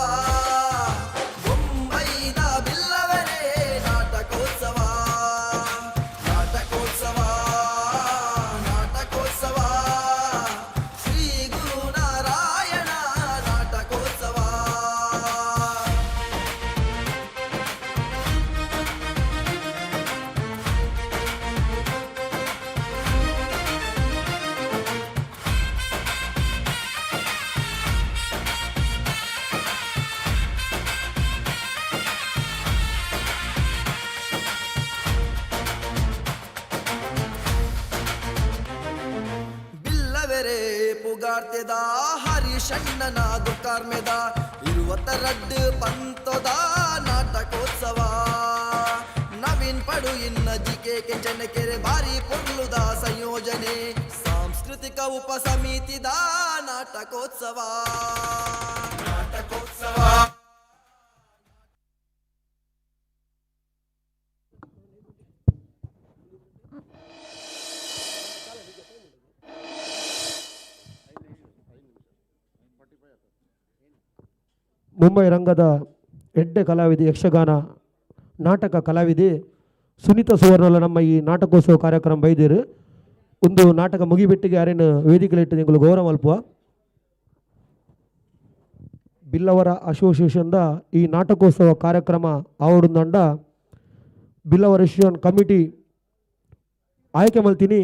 ಹರಿಷಣ್ಣನ ದುಃಖಾರ್ಮೆದ ಇರುವತ್ತರಡ್ಡು ಪಂತದ ನಾಟಕೋತ್ಸವ. ನವೀನ್ ಪಡು ಇನ್ನ ಜಿಕೆ ಕೆಂಚನಕೆರೆ ಭಾರಿ ಪೊರ್ಲುದ ಸಂಯೋಜನೆ ಸಾಂಸ್ಕೃತಿಕ ಉಪಸಮಿತಿದ ನಾಟಕೋತ್ಸವ ನಾಟಕೋತ್ಸವ. ಮುಂಬೈ ರಂಗದ ಎಡ್ಡೆ ಕಲಾವಿದೆ, ಯಕ್ಷಗಾನ ನಾಟಕ ಕಲಾವಿದೆ ಸುನೀತಾ ಸುವರ್ಣಲ ನಮ್ಮ ಈ ನಾಟಕೋತ್ಸವ ಕಾರ್ಯಕ್ರಮ ಬೈದಿರು. ಒಂದು ನಾಟಕ ಮುಗಿಬಿಟ್ಟಿಗೆ ಯಾರೇನು ವೇದಿಕೆಲಿಟ್ಟು ನಿಂಗಳು ಗೌರವ ಮಲ್ಪುವ. ಬಿಲ್ಲವರ ಅಸೋಸಿಯೇಷನ್ದ ಈ ನಾಟಕೋತ್ಸವ ಕಾರ್ಯಕ್ರಮ ಆವಡುಂದಂಡ ಬಿಲ್ಲವರ ಅಸೋಸಿಯೇಷನ್ ಕಮಿಟಿ ಆಯ್ಕೆ ಮಲ್ತೀನಿ.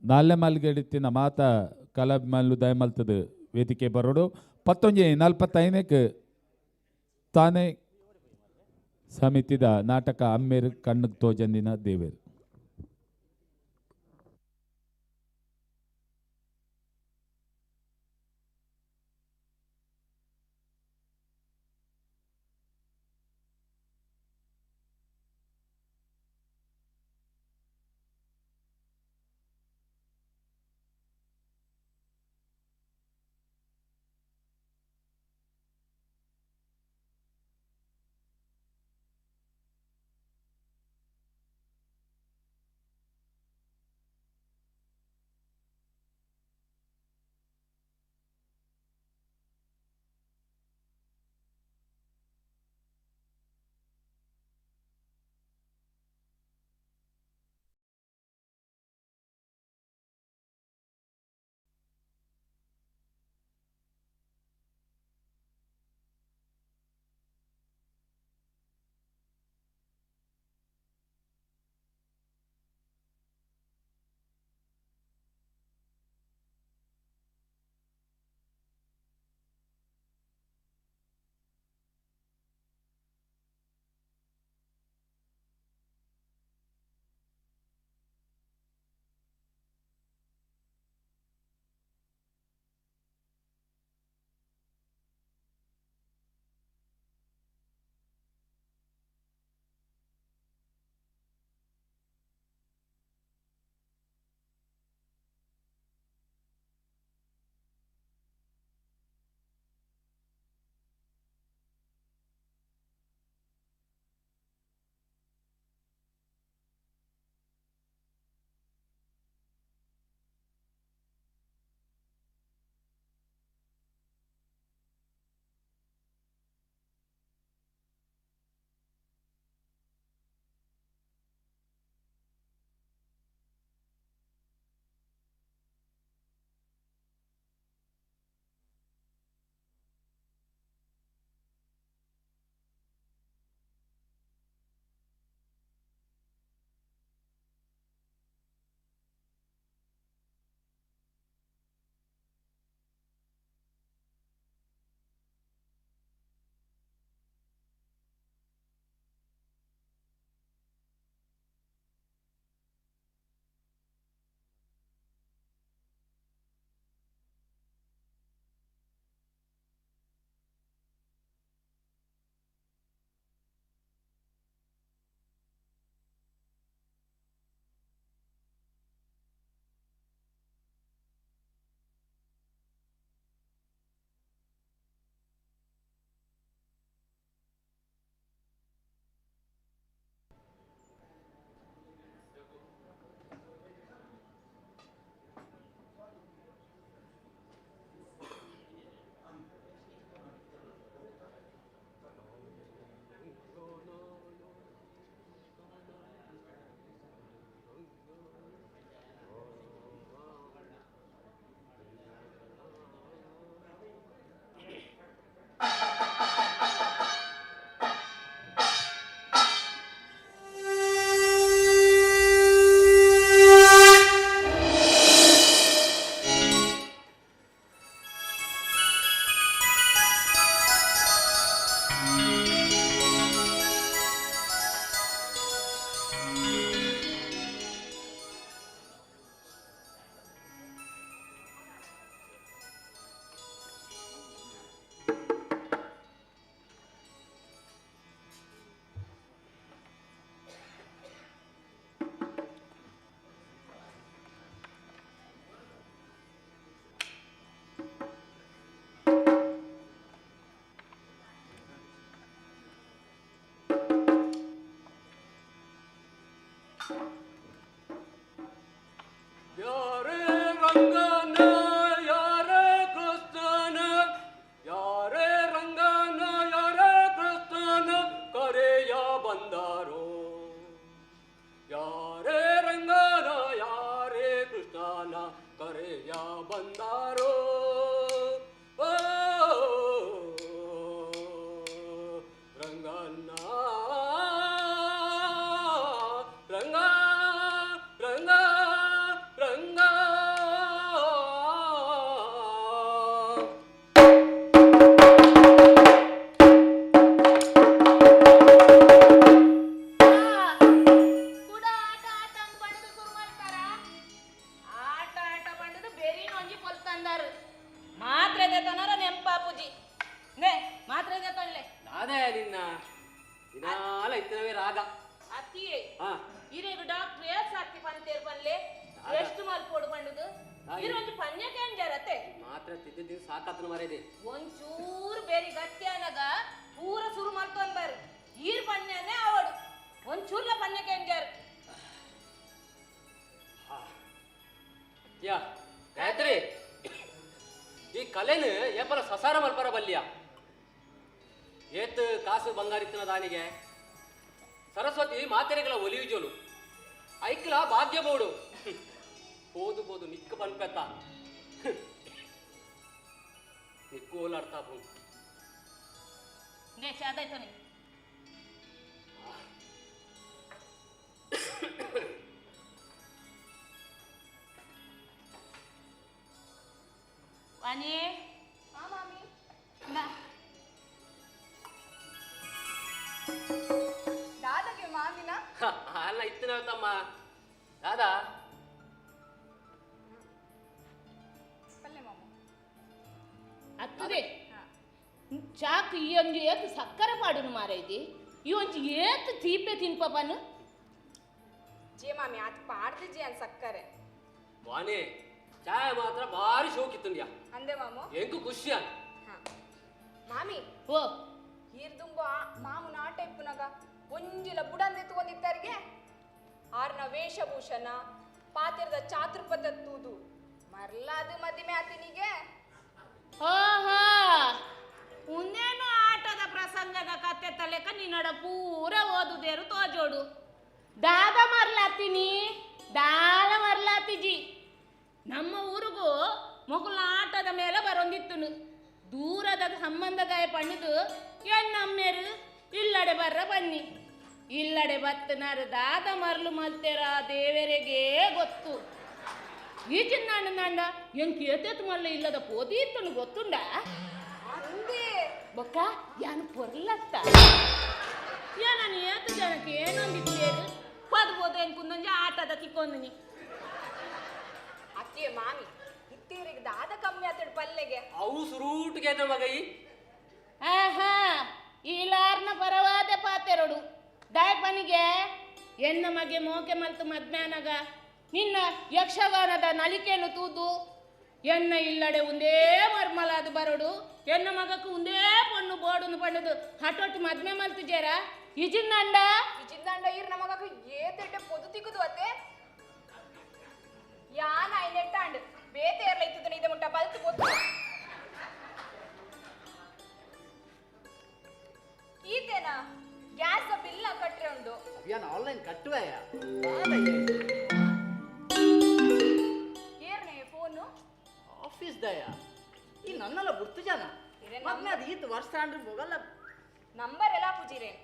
ನಾಲ್ನೆ ಮಾಲ್ಗೆಡಿತ್ತಿನ ಮಾತ ಕಲಾಭಿಮಾನುಲು ದಯಮಲ್ತದು ವೇದಿಕೆ ಬರೋಡು. 19:45ಕ್ಕೆ ತಾನೇ ಸಮಿತಿದ ನಾಟಕ ಅಮ್ಮೇರು ಕಣ್ಣು ತೋಜಂದಿನ ದೇವೇರು. ಯಾರೇ ರಂಗನ ಯಾರೇ ಕೃಷ್ಣನ ಯಾರೇ ರಂಗನ ಯಾರೇ ಕೃಷ್ಣನ ಕರೆಯ ಬಂದಾರೋ ಯಾರೇ ರಂಗನ ಯಾರೇ ಕೃಷ್ಣನ ಕರೆಯ ಬಂದಾರೋ ಓ ರಂಗನ ರಂಗ ರಂಗ ರಂಗ ಕೂಡ ಆಟ ಆಟ ಅಂದ್ ಬಣ್ಣದ ಶುರು ಮಾಡ್ತಾರ. ಆಟ ಆಟ ಬಣ್ಣದ ಬೇರೆ ಒಂಜಿ ಕೊಲ್ತಂದಾರು ಮಾತ್ರೆ ದೇತನಾರ ನೆಂಪಾಪುಜಿ ನೇ ಮಾತ್ರೆ ದೇತನ್ಲೆ ನಾದೇ ನಿನ್ನ ದಿನಾಲ ಇತ್ತನವೇ ರಾಗ. ಅತ್ತಿಯೇ ಹಾ. ಇರೇಗ ಡಾಕ್ಟರ್ ಏತ್ ಸಾಕ್ತಿ ಪಂತೇರ್ ಪನ್ಲೆ ಎಷ್ಟು ಮಲ್ಪೋಡು ಬಂಡುದು ಇರೊಂಜಿ ಪನ್ಯಕ್ಕೆ ಅಂಜಾರತೆ ಮಾತ್ರ ತಿದ್ದಿದ್ದು ಸಾಕಾತನ ಮರೇದೆ. ಒಂಚೂರು ಬೇರೆ ಗಟ್ಟಿ ಅನಗ ಪೂರ ಶುರು ಮಾಡ್ಕೊಂಡ್ ಬರ್ರಿ ಈರ್ ಪನ್ಯನೇ ಅವಡು ಒಂಚೂರ್ಲ ಪನ್ಯಕ್ಕೆ ಅಂಜಾರು. ಯಾ ಗಾಯತ್ರಿ ಈ ಕಲೆನು ಏಪಲ ಸಸಾರ ಮಲ್ಪರ ಬಲ್ಯ ಏತ್ ಕಾಸು ಬಂಗಾರಿತ್ತನ ದಾನಿಗೆ ಸರಸ್ವತಿ ಮಾತೆರೆಗಳ ಒಲಿಯುಜೋಲು ಐಕ್ಲ ಭಾಗ್ಯ ಬೋಡು ಬೋದು ಬೋದು ನಿಕ್ಕ ಪನ್ಪೆತ್ತ ನಿಕ್ಕು ಓಲಾಡ್ತಾ ಬೋ ನೇ ಚಾದಾಯ್ತಾನೆ. ವಾಣಿ ಹಾ ಮಾಮಿ. ನಾ ದಾದಾಗೆ ಮಾಮಿನ ಅಲ್ಲ ಇತ್ತನ ತಮ್ಮ ದಾದಾ ಪಲ್ಲೆ ಮಾಮು. ಅತ್ತದೆ ಚಾಕ್ ಈ ಒಂಜಿ ಏತ್ ಸಕ್ಕರೆ ಪಾಡುನು ಮಾರೈತಿ ಈ ಒಂಜಿ ಏತ್ ತೀಪೆ ತಿನ್ಪಪನು. ಜೇ ಮಾಮಿ ಆತ್ ಪಾಡ್ದು ಜೇ ಅನ್ ಸಕ್ಕರೆ. ವಾಣಿ ಚಾಯ್ ಮಾತ್ರ ಭಾರಿ ಶೋಕಿತ್ತುಂಡ್ಯಾ ಅಂದೆ ಮಾಮು. ಎಂಕು ಖುಷಿಯ. ಹಾ ಮಾಮಿ. ಓ ಈರ್ದುಂಬ ಮಾಮುನ ಆಟ ಇಪ್ಪುನಗ ಒಂಜಿಲ ಬುಡಂದೆ ತಗೊಂಡಿದ್ದಾರಿಗೆ ಆರ್ನ ವೇಷಭೂಷಣ ಪಾತಿರದ ಚಾತುರ್ಪದ ತೂದು ಮರ್ಲಾದು ಮದಿಮೆ ಆತನಿಗೆ. ಓಹೋ ಉಂದೇನು ಆಟದ ಪ್ರಸಂಗದ ಕತೆ ತಲೆಕ ನಿನ್ನಡ ಪೂರ ಓದುದೇರು ತೋಜೋಡು ದಾದ ಮರ್ಲಾತೀನಿ ದಾದ ಮರ್ಲಾತಿಜಿ. ನಮ್ಮ ಊರಿಗೂ ಮೊಗುಲ ಆಟದ ಮೇಲೆ ಬರೊಂದಿತ್ತುನು ದೂರದ ಸಂಬಂಧದಾಯ ಪಣ್ಣದು ಎನ್ನಮ್ಮೇರು ಇಲ್ಲಡೆ ಬರ್ರ ಬನ್ನಿ ಇಲ್ಲಡೆ ಬತ್ತನಾರು ದಾದ ಮರ್ಲು ಮಲ್ತೇರ ದೇವರಿಗೆ ಗೊತ್ತು. ಈ ಚಿನ್ನಾಂಡ ನಾಂಡ ಎಂಕ್ ಏತೇತು ಮಲ್ಲ ಇಲ್ಲದ ಪೋದೀತನು ಗೊತ್ತುಂಡ ಬೊಕ್ಕ ಯಾನು ಪೊರ್ಲತ್ತ ನಾನು ಏತು ಜನಕ್ಕೆ ಏನೊಂದಿತ್ತೇರು ಪದ್ಬೋದು ಎಂಕುಂದೊಂಜಿ ಆಟದ ತಿಕ್ಕೊಂದಿನಿ. ಅತ್ತಿಯೇ ಮಾಮಿ ಇತ್ತೇರಿಗೆ ದಾದ ಕಮ್ಮಿ ಆತಡು ಪಲ್ಲೆಗೆ ಅವು ಸುರೂಟ್ಗೆ ಮಗೈ. ಆಹಾ ಈಲಾರ್ನ ಪರವಾದ ಪಾತೆರಡು ದಾಯಪನಿಗೆ ಎನ್ನ ಮಗೆ ಮೋಕೆ ಮಲ್ತು ಮದ್ಮ್ಯಾನಗ ನಿನ್ನ ಯಕ್ಷಗಾನದ ನಲಿಕೆಯನ್ನು ತೂದು ಎನ್ನ ಇಲ್ಲಡೆ ಒಂದೇ ಮರ್ಮಲಾದು ಬರೋಡು ಎನ್ನ ಮಗಕ್ಕೆ ಒಂದೇ ಪಣ್ಣು ಬೋಡುನು ಪಣ್ಣದು ಹಟೊಟ್ಟು ಮದ್ಮೆ ಮಲ್ತು ಜೇರ ಇಜಿಂದಂಡ ಇಜಿಂದಂಡ ಈರ್ ನಮಗಕ್ಕೆ ಏತೆಡ್ಡೆ ಪೊದು ತಿಕ್ಕುದು ಅತ್ತೆ ಯಾನ ಐನೆಟ್ಟಾಂಡ್ ಬೇತೆ ಏರ್ಲ ಇತ್ತುದನ ಇದೆ ಮುಟ್ಟ ಬಲ್ತು ಗೊತ್ತು ಈತೇನಾ ಗ್ಯಾಸ್ ಬಿಲ್ ಕಟ್ರೆ ಉಂಡು ಅಭಿಯಾನ ಆನ್ಲೈನ್ ಕಟ್ಟುವೆಯ ಏರ್ನೆ ಫೋನು ಆಫೀಸ್ ದಯ ಈ ನನ್ನೆಲ್ಲ ಗುರ್ತು ಜನ ಮೊದ್ಲೇ ಅದು ಈತ ವರ್ಷ ಅಂದ್ರೆ ಮೊಗಲ ನಂಬರ್ ಎಲ್ಲ ಪೂಜಿರೇನು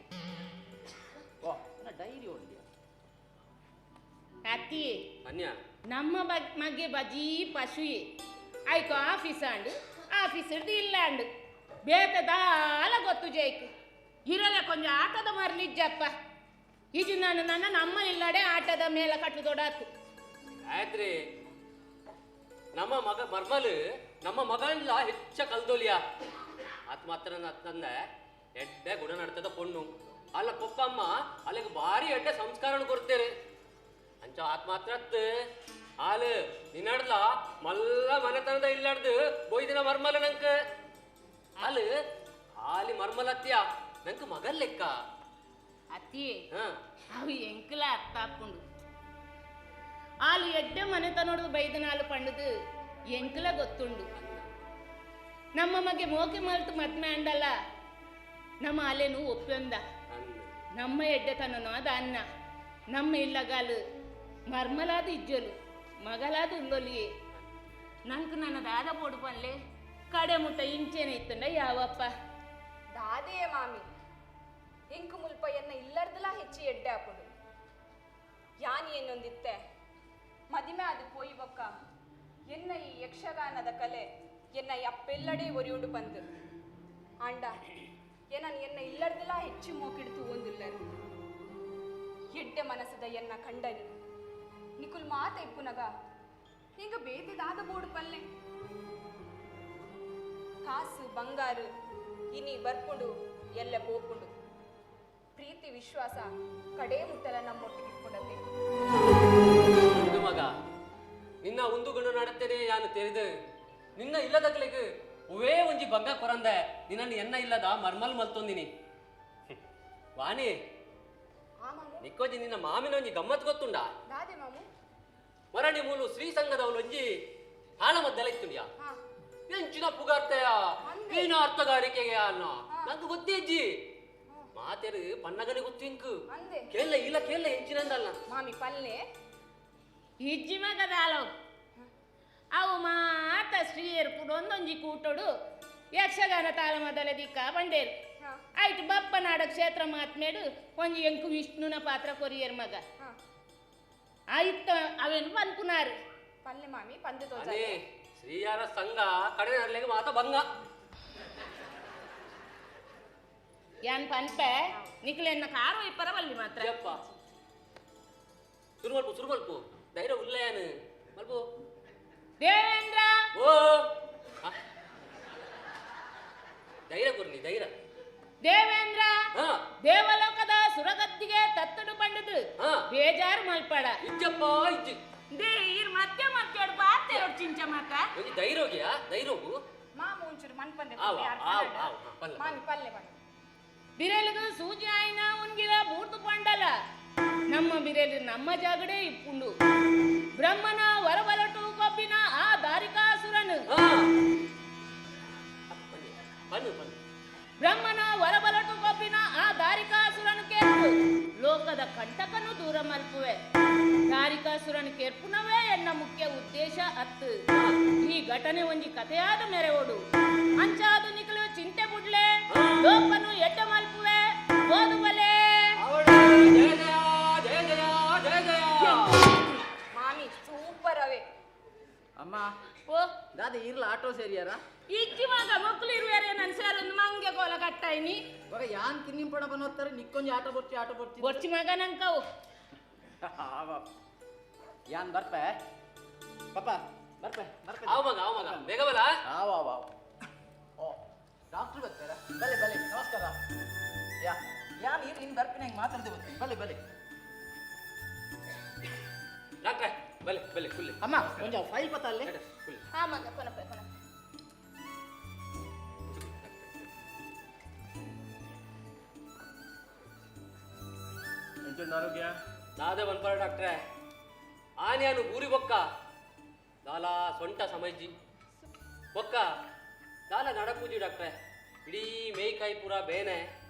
ಓ ನನ್ನ ಡೈರಿ ಉಂಡಿಯ ಅತ್ತಿ ಅನ್ಯ ನಮ್ಮ ಮಗೆ ಬಜೀ ಪಶುಯೆ ಆಯ್ತು ಆಫೀಸ್ ಅಂಡು ಆಫೀಸ್ ಹಿಡ್ದು ಇಲ್ಲ ಅಂಡು ಬೇತದಾಲ ಗೊತ್ತು ಜೈಕ್ ಇರಲ್ಲ ಕೊಂಚ ಆಟದ ಮರಲಿಜ್ಜಪ್ಪ ಈಜು ನಾನು ನನ್ನ ನಮ್ಮ ಇಲ್ಲಡೆ ಆಟದ ಮೇಲೆ ಕಟ್ಟು ದೊಡ್ಡಾತು. ಆಯ್ತ್ರಿ ನಮ್ಮ ಮಗ ಮರ್ಮಲು ನಮ್ಮ ಮಗಲ್ಲ ಹೆಚ್ಚ ಕಲ್ದೋಲಿಯ ಆತ್ ಮಾತ್ರ ತಂದೆ ಎಡ್ಡೆ ಗುಣ ನಡ್ತದ ಪೊಣ್ಣು ಅಲ್ಲ ಪೊಪ್ಪಮ್ಮ ಅಲ್ಲಿಗೆ ಭಾರಿ ಎಡ್ಡೆ ಸಂಸ್ಕಾರ ಕೊಡ್ತೇನೆ ಅಂಚ ಆತ್ ಮಾತ್ರ ಆಲು ನಿನ್ನಡ್ಲ ಮಲ್ಲ ಮನೆತನದ ಇಲ್ಲಡ್ದು ಬೋಯ್ದಿನ ಮರ್ಮಲ ನಂಕ ಅಲ್ ಆಲಿ ಮರ್ಮಲತ್ಯ ನಂಗೆ ಮಗಲ್ ಲೆಕ್ಕ ಅತ್ತಿ ಅವು ಎಂಕಲ ಅರ್ಥ ಹಾಕೊಂಡು ಆಲು ಎಡ್ಡೆ ಮನೆತನೊಡು ಬೈದನಾಲು ಪಂಡದು ಎಂಕಲ ಗೊತ್ತುಂಡು. ನಮ್ಮ ಮಗೆ ಮೋಕೆ ಮಲ್ತು ಮದ್ಮೆ ಅಂಡಲ್ಲ, ನಮ್ಮ ಅಲೆನು ಒಪ್ಪಂದ. ನಮ್ಮ ಎಡ್ಡೆತನನೋ ಅದ ಅನ್ನ ನಮ್ಮ ಇಲ್ಲಗಾಲು ಮರ್ಮಲಾದ ಇಜ್ಜಲು ಮಗಲಾದ ಉಳ್ಳೊಲಿ. ನಂಗೆ ನನ್ನ ದಾದ ಪೋಡು ಪನ್ಲೆ ಕಡೆ ಮುಟ್ಟ ಇಂಚೇನೆ ಇತ್ತಂಡ ಯಾವಪ್ಪ. ದಾದೆಯೇ ಮಾಮಿ ಇಂಕು ಮುಲ್ಪ ಎನ್ನ ಇಲ್ಲರ್ದಲ ಹೆಚ್ಚಿ ಎಡ್ಡೆ ಹಾಕೋಡು. ಯಾನಿ ಎನ್ನೊಂದಿತ್ತೆ ಮದಿಮೆ ಅದು ಪೋಯಿ ಬೊಕ್ಕ ಎನ್ನ ಈ ಯಕ್ಷಗಾನದ ಕಲೆ ಎನ್ನ ಅಪ್ಪೆಲ್ಲಡೆ ಒರಿಯುಂಡು ಬಂದು ಆಂಡ ಏನನ್ ಎನ್ನ ಇಲ್ಲರ್ದಲ ಹೆಚ್ಚು ಮೋಕಿಡ್ತು ಒಂದುಲ್ಲರು. ಎಡ್ಡೆ ಮನಸ್ಸದ ಎನ್ನ ಕಂಡನಿ ನಿಕುಲ್ ಮಾತ ಇಪ್ಪುನಗ ಹಿಂಗ ಬೇತಿದಾದ ಬೋಡು ಪಲ್ಲೆ. ಕಾಸು ಬಂಗಾರು ಇನಿ ಬರ್ಪುಂಡು ಎಲ್ಲ ಪೋಪುಂಡು. ಪ್ರೀತಿ ವಿಶ್ವಾಸ ಕಡೆ ಮುಟ್ಟಲ ನಮ್ಮೊಟ್ಟಿಗೆ. ಮಗ ನಿನ್ನ ಒಂದು ಗಂಡು ನಡತ್ತೇನೆ ಯಾನು ತೆರೆದು ನಿನ್ನ ಇಲ್ಲದಕ್ಲಿಗೆ ಹೂವೇ ಒಂಜಿ ಬಂಗ ಕೊರಂದೆ ನಿನ್ನನ್ನು ಎನ್ನ ಇಲ್ಲದ ಮರ್ಮಲ್ ಮಲ್ತೊಂದಿನಿ. ವಾಣಿ ನಿಕ್ಕೋಜಿ ನಿನ್ನ ಮಾಮಿನ ಒಂಜಿ ಗಮ್ಮತ್ ಗೊತ್ತುಂಡ? ಮರಣಿ ಮೂಲು ಶ್ರೀ ಸಂಘದವಳು ಒಂಜಿ ಹಾಳ ಮದ್ದಲ ಇತ್ತುಂಡ್ಯಾ ಎಂಚಿನ ಪುಗಾರ್ತೆಯ ಏನ ಅರ್ಥಗಾರಿಕೆಗೆ ಅನ್ನ ನಂಗೆ ಗೊತ್ತೇ ಅಜ್ಜಿ. ಮಾತೇರು ಪನ್ನಗನೆ ಗೊತ್ತು ಇಂಕು ಕೇಳ ಇಲ್ಲ ಕೇಳ ಎಂಚಿನಂದಲ್ಲ ಮಾಮಿ ಪಲ್ಲೆ ಇಜ್ಜಿ ಮಗದಾಲವು ಅವು ಮಾತ ಶ್ರೀಯರು ಒಂದೊಂಜಿ ಕೂಟೋಡು ಯಕ್ಷಗಾನ ತಾಳ ಮೊದಲ ದಿಕ್ಕ ಬಂಡೇರು ಆಯ್ತು. ಬಪ್ಪನಾಡ ಕ್ಷೇತ್ರ ಮಾತ್ಮೇಡು ಒಂಜಿ ಎಂಕು ವಿಷ್ಣುನ ಪಾತ್ರ ಕೊರಿಯರ್ ಮಗ ಆಯ್ತ ಅವೇನು ಪನ್ಪುನಾರು ಪಲ್ಲೆ ಮಾಮಿ ಪಂದು ತೋಜೆ. ಶ್ರೀಯರ ಸಂಘ ಕಡೆ ನರ್ಲೆಗೆ ಮಾತ ಭಂಗ ಯಾನ್ ಪನ್ಪೆ ನಿಕ್ಲೆನ್ನ ಕಾರು ಇಪ್ಪರವಲ್ಲಿ ಮಾತ್ರ. ಸುರುಮಲ್ಪು ಸುರುಮಲ್ಪು ಧೈರ್ಯ ಉಲ್ಲೇನು ಮಲ್ಪು ದೇವೇಂದ್ರ ಓ ಧೈರ್ಯ ಕೊರ್ನಿ ಧೈರ್ಯ. ದೇವೇಂದ್ರ ದೇವಲೋಕದ ಸುರಗತ್ತಿಗೆ ತತ್ತಡು ಪಂಡದು ಬೇಜಾರು ಮಲ್ಪಡ ಇಜ್ಜಪ್ಪ ಇಜ್ಜಿ they ಈರ್ ಮತ್ತೆ ಮತ್ತೇಡು ಬಾತೆರಡು ಚಿಂಚ ಮಾತ ಒಂಜಿ ಧೈರ್ಯೋಗಿಯಾ ಧೈರ್ಯೋಗು ಮಾಮ ಒಂಚೂರು ಮನ್ಪಂದೆ ಮಾಮಿ ಪಲ್ಲೆ ಬಣ್ಣ. ಬಿರೇಲಿಗೂ ಸೂಜಿ ಆಯ್ನ ಉನ್ಗಿಲ ಬೂರ್ತು ಪಂಡಲ ನಮ್ಮ ಬಿರೇಲಿ ನಮ್ಮ ಜಾಗಡೆ ಇಪ್ಪುಂಡು. ಬ್ರಹ್ಮನ ವರಬಲಟು ಕೊಬ್ಬಿನ ಆ ದಾರಿಕಾಸುರನು ಬ್ರಹ್ಮನ ವರಬಲಟು ಕೊಬ್ಬಿನ ಆ ದಾರಿಕಾಸುರನು ಕೇರ್ಪು ಲೋಕದ ಕಂಟಕನು ದೂರ ಮಲ್ಪುವೆ. ದಾರಿಕಾಸುರನು ಕೇರ್ಪುನವೇ ಎನ್ನ ಮುಖ್ಯ ಉದ್ದೇಶ ಅತ್ತು. ಈ ಘಟನೆ ಒಂಜಿ ಕಥೆಯಾದ ಮೆರೆವೋಡು. ಅಂಚಾದು ನಿಕಲು ಚಿಂತೆ ಬುಡ್ಲೆ ಲೋಕನು ಎಡ್ಡ ಮಲ್ಪುವೆ ಓದುವಲೆ. ಮಾಮಿ ಸೂಪರ್ ಅವೇ. ಅಮ್ಮ ಓ ದಾದ ಇರ್ಲ ಆಟೋ ಸೇರಿಯಾರ ಇಜ್ಜಿ ಮಗ ಮಕ್ಕಳು ಇರುವೇರೆ ನನ್ನ ಸೇರೊಂದು ಮಂಗೆ ಕೋಲ ಕಟ್ಟಾಯಿನಿ. ಮಗ ಯಾನ್ ಕಿನ್ನಿಂಪಣ ಬನ್ನೋತ್ತಾರೆ ನಿಕ್ಕೊಂಜಿ ಆಟೋ ಬರ್ಚಿ ಆಟೋ ಬರ್ಚಿ ಬರ್ಚಿ ಮಗ ನಂಕವು. ಯಾನ್ ಬರ್ಪೆ ಪಾಪ ಬರ್ಪೆ ಬರ್ಪೆ. ಆವ ಮಗ ಆವ ಮಗ ಬೇಗ ಬಲ. ಆವ ಆವ ಓ ಡಾಕ್ಟರ್ ಬರ್ತಾರ? ಬಲೆ ಬಲೆ ನಮಸ್ಕಾರ. ಯಾ ಯಾನ್ ಇರ್ ಇನ್ ಬರ್ಪಿನ ಹೆಂಗೆ ಮಾತಾಡ್ದೆ ಬರ್ತೀನಿ. ಬಲೆ ಬಲೆ ಡಾಕ್ಟ್ರೆ ಬಲೆ ಬಲೆ ಕುಲ್ಲೆ. ಅಮ್ಮ ಒಂಜ ಫೈಲ್ ಪತ್ತ ಅಲ್ಲಿ. ಹಾ ಮಗ ಕೊನಪೆ ಕೊನಪೆ. ಎಂಚೊಂದು ಆರೋಗ್ಯ ದಾದೆ ಬನ್ಪರ ಡಾಕ್ಟ್ರೆ. ಆನ್ಯಾನು ಊರಿ ಬೊಕ್ಕ ದಾಲ ಸೊಂಟ ಸಮಜ್ಜಿ ಬೊಕ್ಕ ದಾಲ ನಡಪೂಜಿ ಡಾಕ್ಟ್ರೆ. ಇಡೀ ಮೇಯ್ಕಾಯಿ ಪೂರ ಬೇನೆ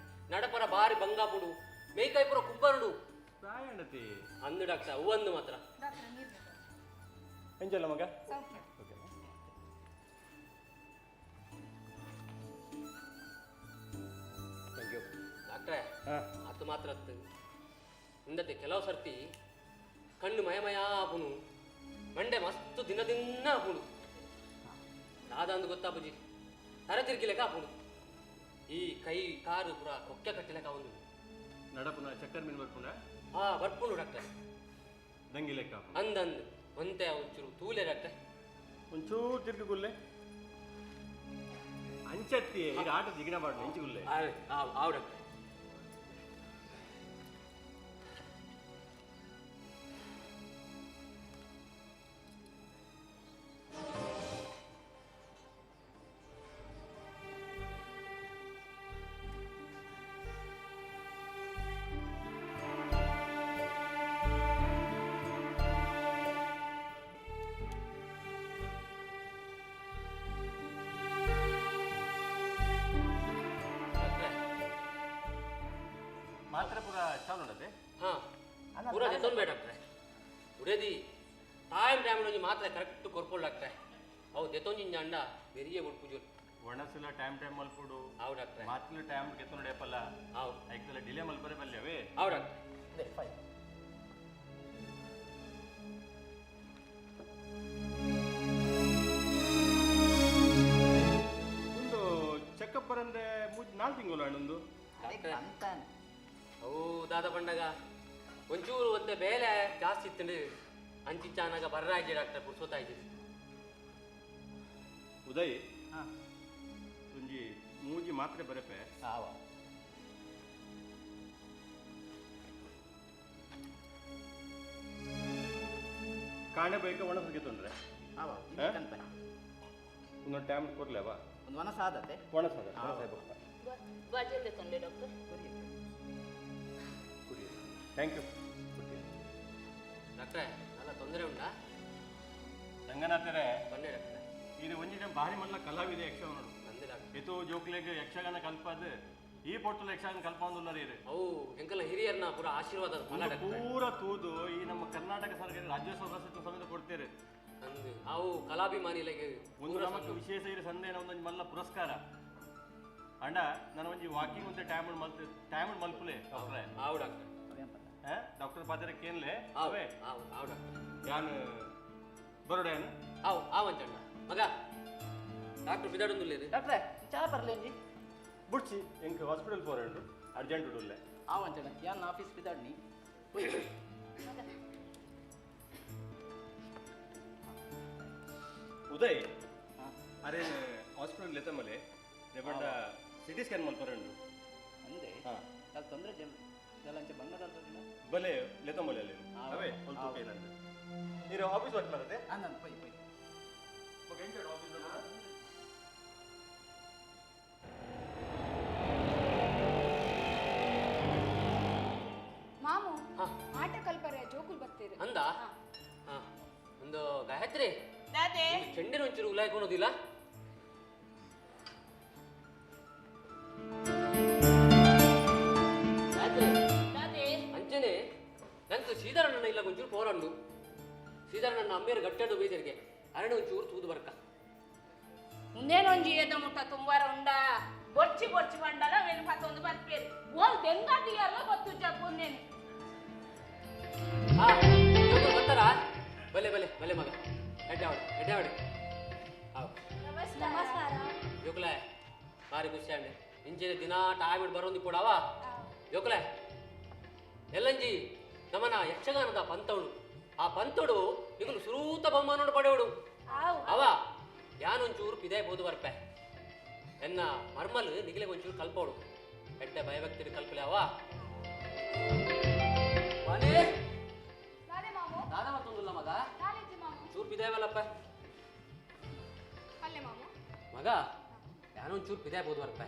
ನಡಪರ ಬಾರಿ ಬಂಗಾಪುಡು ಮೇಯ್ಕಾಯಿ ಪೂರ ಕುಬ್ಬರುಡು ಅಂದು ಡಾಕ್ಟ್ರೆ ಹೂವಂದು ಮಾತ್ರ. ಎಂಚಲ್ಲ ಮಗ thank you ಡಾಕ್ಟ್ರೆ. ಅದು ಮಾತ್ರ ಇಂದತೆ ಕೆಲವು ಸರ್ತಿ ಕಣ್ಣು ಮಯಮಯ ಆಪುನು ಮಂಡೆ ಮಸ್ತ್ ದಿನ ದಿನ ಆಪುನು ದಾದ ಅಂದು ಗೊತ್ತಾಪುಜಿ ತರೆ ತಿರ್ಗಿಲೆಕ ಆಪುನು ಈ ಕೈ ಕಾರು ಪೂರ ಕೊಕ್ಕೆ ಕಟ್ಟಿಲೆಕ ಒಂದು ನಡಪುನ ಚಕ್ಕರ್ ಮೀನು ಬರ್ಪುನ ಹಾ ಬರ್ಪುನು ಡಾಕ್ಟ್ರೆ. ದಂಗಿ ಲೆಕ್ಕ ಅಂದಂದು ಒಂತೆ ಒಂಚೂರು ತೂಲೆ ಡಾಕ್ಟ್ರೆ ಒಂಚೂರು ತಿರ್ಗುಲ್ಲೆ ಅಂಚತ್ತಿ ಈಗ ಆಟ ಜಿಗಿಣ ಮಾಡು ಎಂಚುಗುಲ್ಲೆ ಆವ್ ಡಾಕ್ಟ್ರೆ. ಚಾಲು ಉಂಡದೆ ಹಾಂ ಪೂರ ದೆತ್ತೊಂದು ಬೇಡ ಡಾಕ್ಟ್ರೆ. ಉಡೇದಿ ಟೈಮ್ ಟೈಮ್ ಒಂಜಿ ಮಾತ್ರ ಕರೆಕ್ಟ್ ಕೊರ್ಪೊಡು ಡಾಕ್ಟ್ರೆ. ಅವು ದೆತ್ತೊಂಜಿಂಜ ಅಂಡ ಬೆರಿಯೇ ಬುಡ್ಪುಜು. ಒಣಸುಲ ಟೈಮ್ ಟೈಮ್ ಮಲ್ಪುಡು. ಅವು ಡಾಕ್ಟ್ರೆ. ಮಾತ್ಲು ಟೈಮ್ ಕೆತ್ತೊಂಡು ಡೇಪಲ್ಲ. ಅವು ಐಕ್ಲ ಡಿಲೇ ಮಲ್ಪರೆ ಬಲ್ಯವೇ. ಅವು ಡಾಕ್ಟ್ರೆ. ಫೈನ್. ಒಂದು ಚೆಕಪ್ ಬರಂದೆ 4 ತಿಂಗಳು ಹಣ್ಣೊಂದು. ಅವು ದಾದ ಪಂಡಗ ಒಂಚೂರು ಒಂತೆ ಬೇಲೆ ಜಾಸ್ತಿ ಇತ್ತು ಅಂಚಿಂಚಾನಾಗ ಬರ್ರಾಯ್ಜಿ ಡಾಕ್ಟರ್ ಪುರ್ಸೊತ್ತಾಯ್ಜಿ. ಉದಯ್ ಒಂಜಿ ಮೂಜಿ ಮಾತ್ರೆ ಬರಪೆ. ಕಾಣೆ ಬೈಕ ಒಣ ತೊಂದ್ರೆ ಒಂದೊಂದು ಟೈಮ್ ಕೊಡ್ಲೇವಾ? ಒಂದು ಒಣ ಸಾದತೆ ಒಣ ಸಾದ ಡಾಕ್ಟರ್. Thank you ಡಾಕ್ಟ್ರೆ. നല്ല ತೊಂದರೆ ಉಂಟಾ ರಂಗನಾಥರೇ? ಬನ್ನಿ ಡಾಕ್ಟ್ರೆ. ಇದು ಒಂಜಿ ಟೈಮ್ ಭಾರಿ ಮಲ್ಲ ಕಲಾವಿದೆ ಯಕ್ಷಗಾನ ಏತೋ ಜೋಕ್ಲೆಗ್ ಯಕ್ಷಗಾನ ಕಲ್ಪಾದ ಈ ಪೊಟ್ಟುಲ ಯಕ್ಷಗಾನ ಕಲ್ಪೊಂದುಲ್ಲರ್ ಇರು. ಅವು ಎಂಕಲ ಹಿರಿಯರ್ನ ಪೂರ ಆಶೀರ್ವಾದ ಪೂರ ತೂದು ಈ ನಮ್ಮ ಕರ್ನಾಟಕ ಸರ್ಕಾರ ರಾಜ್ಯೋತ್ಸವ ಪ್ರಶಸ್ತಿ ಸಮೇತ ಕೊಡ್ತೇವೆ. ಅವು ಕಲಾಭಿಮಾನಿಲೆಗ್ ಒಂದು ನಮಕ್ ವಿಶೇಷ ಇರು ಸಂದೇನ ಒಂದೊಂದು ಮಲ್ಲ ಪುರಸ್ಕಾರ. ಅಣ್ಣ ನಾನು ಒಂಜಿ ವಾಕಿಂಗ್ ಒಂತೆ ಟೈಮ್ ಮಲ್ತು ಟೈಮ್ ಮಲ್ಪುಲೆ ಡಾಕ್ಟ್ರೆ. ಆವು ಡಾಕ್ಟರ್. ಡಾಕ್ಟರ್ ಪಾತ್ರ ಕೇನ್ಲೆ ಅವೇ ಆವು ಆವು ಡಾಕ್ಟರ್. ಯಾನ್ ಬರೋಡೇನು? ಆವು ಆವಂಚಣ್ಣ ಮಗ ಡಾಕ್ಟರ್ ಬಿದಾಡೊಂದುಲ್ಲೇರು. ಡಾಕ್ಟ್ರೆ ಚಾ ಬರ್ಲೇಂಜಿ ಬುಡ್ಚಿ ಎಂಕ್ ಹಾಸ್ಪಿಟಲ್ ಪೋರಂಡು ಅರ್ಜೆಂಟ್ ಉಡುಲ್ಲೆ. ಆವಂಚಣ್ಣ ಯಾನ್ ಆಫೀಸ್ ಬಿದಾಡ್ನಿ. ಉದಯ್ ಅರೆ ಹಾಸ್ಪಿಟಲ್ ಲೆತ್ತಮಲೆ ದೇಬಂಡ ಸಿಟಿ ಸ್ಕ್ಯಾನ್ ಮಲ್ಪರಂಡು ಅಂದೆ ಅಲ್ಲಿ ತೊಂದರೆ ಜಮ್ ಅಂಚೆ ಬಂಗದ ಬಲೆ ಲೆತ್ತಮಲೆ ಅಲ್ಲಿ ಅವೇ ಒಂದು ಕೇನಂದೆ ನೀರು ಆಫೀಸ್ ವರ್ಕ್ ಮಾಡದೆ ನಾನು ಪೈ ಪೈ ಓಕೆ ಎಂಟು ಆಫೀಸ್ ಮಾಮು ಆಟ ಕಲ್ಪರೆ ಜೋಕುಲ್ ಬರ್ತೀರಿ ಅಂದ ಒಂದು ಗಾಯತ್ರಿ ದಾದೆ ಚೆಂಡಿನ ಒಂಚೂರು ಉಲಾಯ್ಕೊಳೋದಿಲ್ಲ. ಅಂಚನೆ ನಂಗೆ ಸೀತಾರಣ್ಣ ಇಲ್ಲ ಒಂಚೂರು ಪೋರಂಡು. ಸೀತಾರಣ್ಣ ಅಮ್ಮೇರು ಗಟ್ಟೆಡು ಬೈದರಿಗೆ ಅರಣ್ಯ ಒಂಚೂರು ತೂದು ಬರ್ಕ. ಮುಂದೇನೊಂಜಿ ಏದ ಮುಟ್ಟ ತುಂಬಾರ ಉಂಡ ಬೊರ್ಚಿ ಬೊರ್ಚಿ ಬಂಡಲ ವೆನ್ ಪತ್ತೊಂದು ಬರ್ಪೇರು ಓಲ್ ದೆಂಗಾದಿಯಲ್ಲ ಗೊತ್ತು ಜಪ್ಪುಂದೇನು. ಬರ್ತಾರಾ? ಬಲೆ ಬಲೆ ಬಲೆ ಮಗ ಎಡ್ಡೆ ಎಡ್ಡೆ ಆವ್. ನಮಸ್ಕಾರ ಜೋಕುಲೆ ಭಾರಿ ಖುಷಿ ಅಂಡೆ ಇಂಚಿನ ದಿನ ಟೈಮ್ ಬರೋಂದು ಕೊಡವ ಜೋಕುಲೆ. ಎಲ್ಲಂಜಿ ನಮನ ಯಕ್ಷಗಾನದ ಪಂತವಳು ಆ ಪಂತೋಡು ನಿಗುಲು ಸುರೂತ ಬಹುಮಾನೋಡು ಪಡೆಯೋಡು ಅವ ಯಾನೊಂಚೂರು ಪಿದೆ ಬೋದು ಬರ್ಪೆ ಎನ್ನ ಮರ್ಮಲ್ ನಿಗಿಲೆ ಒಂಚೂರು ಕಲ್ಪೋಡು ಎಡ್ಡೆ ಭಯಭಕ್ತಿ ಕಲ್ಪಲೆ ಅವ. ದಾದ ಮತ್ತೊಂದುಲ್ಲ ಮಗ ಚೂರು ಪಿದಾಯವಲ್ಲಪ್ಪ ಮಗ ಯಾನೊಂಚೂರು ಪಿದೆ ಬೋದು ಬರ್ಪೆ.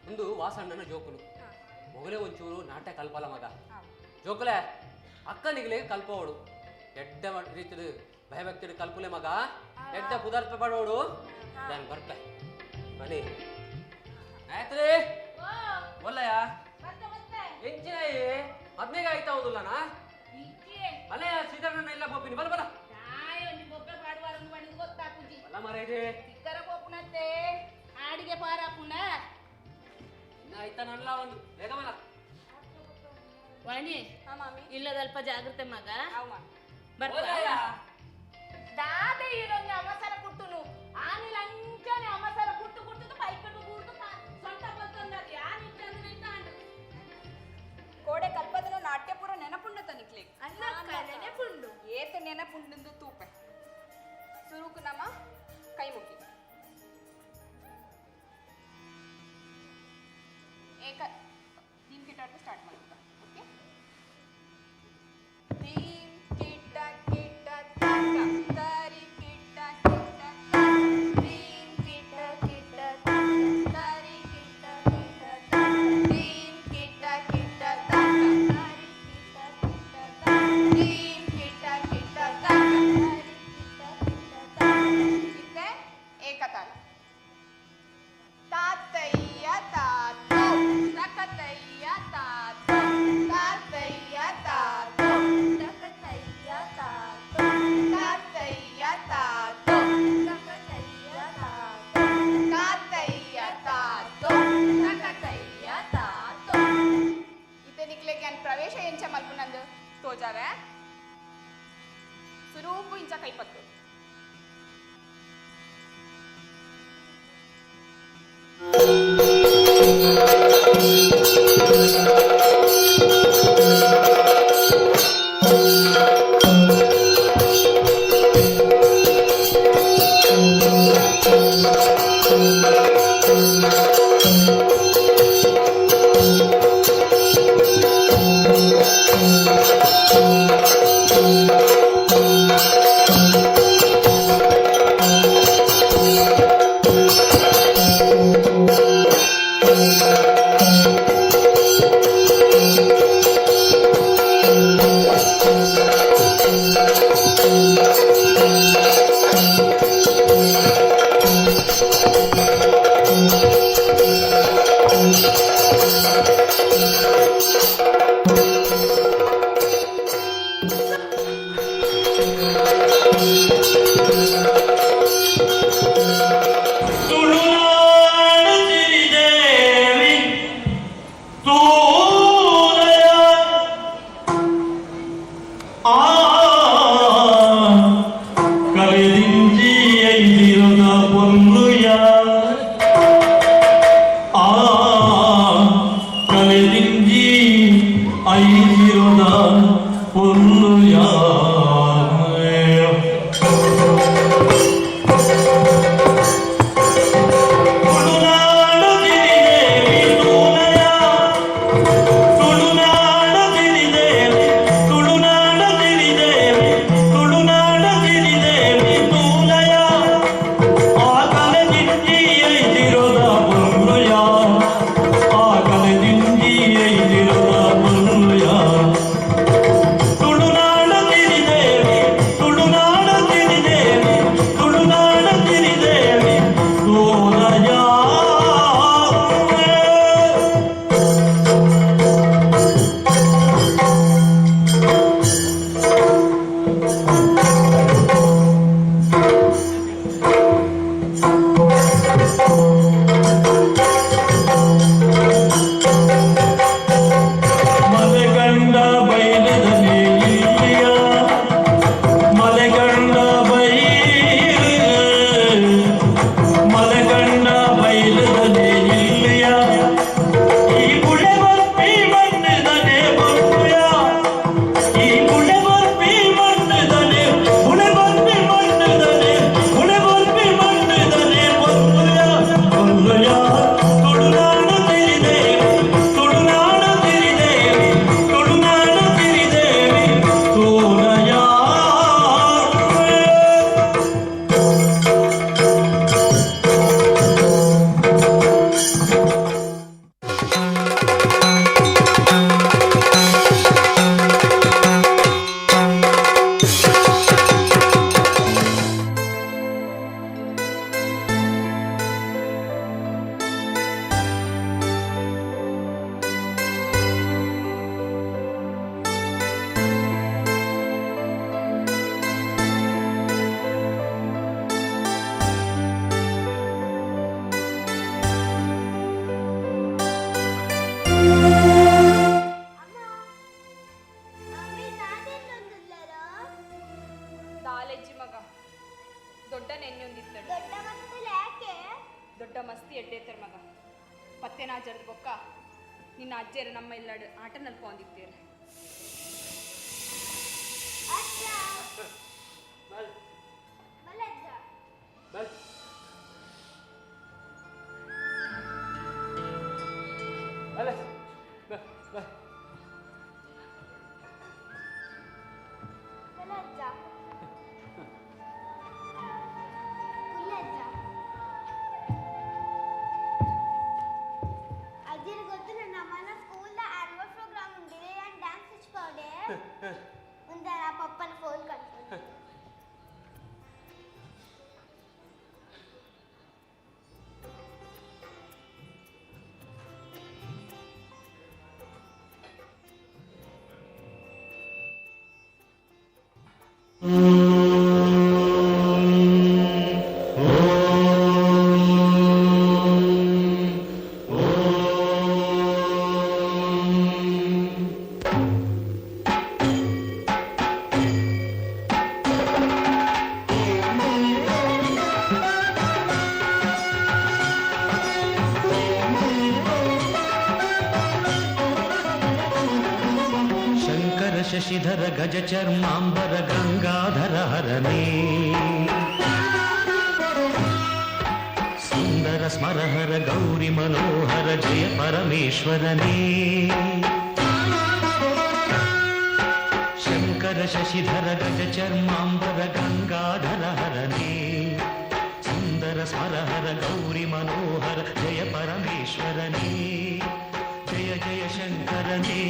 ಒಂದು ವಾಸಣ್ಣನ ಜೋಕುಲು ಮೊಗಲೇ ಒಂಚೂರು ನಾಟ್ಯ ಕಲ್ಪಲ ಮಗ ಜೋಕುಲೆ ಅಕ್ಕ ನಿಗಲೆ ಕಲ್ಪೋಡು ಎಡ್ಡೆ ರೀತಿಡು ಭಯಭಕ್ತಿ ಕಲ್ಪುಲೆ ಮಗ ಎಡ್ಡೆ ಪುದರ್ಪೆ ಪಡೋಡು ನಾನು ಬರ್ಪೆ ಬನ್ನಿ ಗಾಯತ್ರಿ ಒಲ್ಲಯ್ಯ ಎಂಚಿನಾಯಿ ಮದ್ಮೆಗೆ ಆಯ್ತಾ ಹೌದುಲ್ಲನಾ ಬಲಯ ಸೀತಾರಣ್ಣ ಇಲ್ಲ ಬೋಪಿನಿ ಬಲ ಬಲ ಬಲ ಮರ ಇದೆ ಆಡಿಗೆ ಪಾರಾಪುಣ ಇನ್ನ ಆಯ್ತಾ ನಲ್ಲ ಒಂದು ಬೇಗ ಬಲ ವಾಣಿ ಇಲ್ಲದಲ್ಪ ಜಾಗ್ರತೆ ಮಗ ದಾದೆ ಇರೋಂಗೆ ಅವಸರ ಕುಟ್ಟುನು ಆನಿಲ ಅಂಚನೆ ಅವಸರ ಕುಟ್ಟು ಕುಟ್ಟುದು ಬೈಕಟ್ಟು ಕೂರ್ದು ಸೊಂಟ ಬರ್ತಂದದು ಯಾನ್ ಇಟ್ಟಂದ್ರೆ ನಿಂತಾಂಡು ಕೋಡೆ ಕಲ್ಪದನ ನಾಟ್ಯಪುರ ನೆನಪುಂಡ ತನಿಕ್ಲೆ ಅಲ್ಲ ನೆನಪುಂಡು ಏತ ನೆನಪುಂಡು ತೂಪೆ ಸುರುಕು ನಮ್ಮ ಕೈ ಮುಗಿ ಏಕ ದೀಮ್ ಕಿಟ್ಟ ಸ್ಟಾರ್ಟ್ ಮಾಡ್ತಾ. ಓಕೆ ದೀಮ್ ಕಿಟ್ಟ ಕಿಟ್ಟ ತಕ ತರಿ ಕಿಟ್ಟ ಕಿಟ್ಟ ತಕ ದೀಮ್ ಕಿಟ್ಟ ಕಿಟ್ಟ ತಕ ತರಿ ಕಿಟ್ಟ ಕಿಟ್ಟ ತಕ ದೀಮ್ ಕಿಟ್ಟ ಕಿಟ್ಟ ತಕ ತರಿ ಕಿಟ್ಟ ಕಿಟ್ಟ ತಕ ದೀಮ್ ಕಿಟ್ಟ ಕಿಟ್ಟ ತಕ ತರಿ ಕಿಟ್ಟ ಕಿಟ್ಟ ತಕ. ಇತ್ತೆ ಏಕತಾಳ ತಾತಯ್ಯ ತಾತೋ ತಕತಯ್ಯ ತಾತೋ ಕೈಪತ್ತು. ಶಶಿಧರ ಗಜ ಚರ್ಮಾಂಬರ ಗಂಗಾಧರ ಹರನೇ ಸುಂದರ ಸ್ಮರಹರ ಗೌರಿ ಮನೋಹರ ಜಯ ಪರಮೇಶ್ವರನೇ ಶಂಕರ ಶಶಿಧರ ಗಜ ಚರ್ಮಾಂಬರ ಗಂಗಾಧರ ಹರನೇ ಸುಂದರ ಸ್ಮರಹರ ಗೌರಿ ಮನೋಹರ ಜಯ ಪರಮೇಶ್ವರನೇ ಜಯ ಜಯ ಶಂಕರನೇ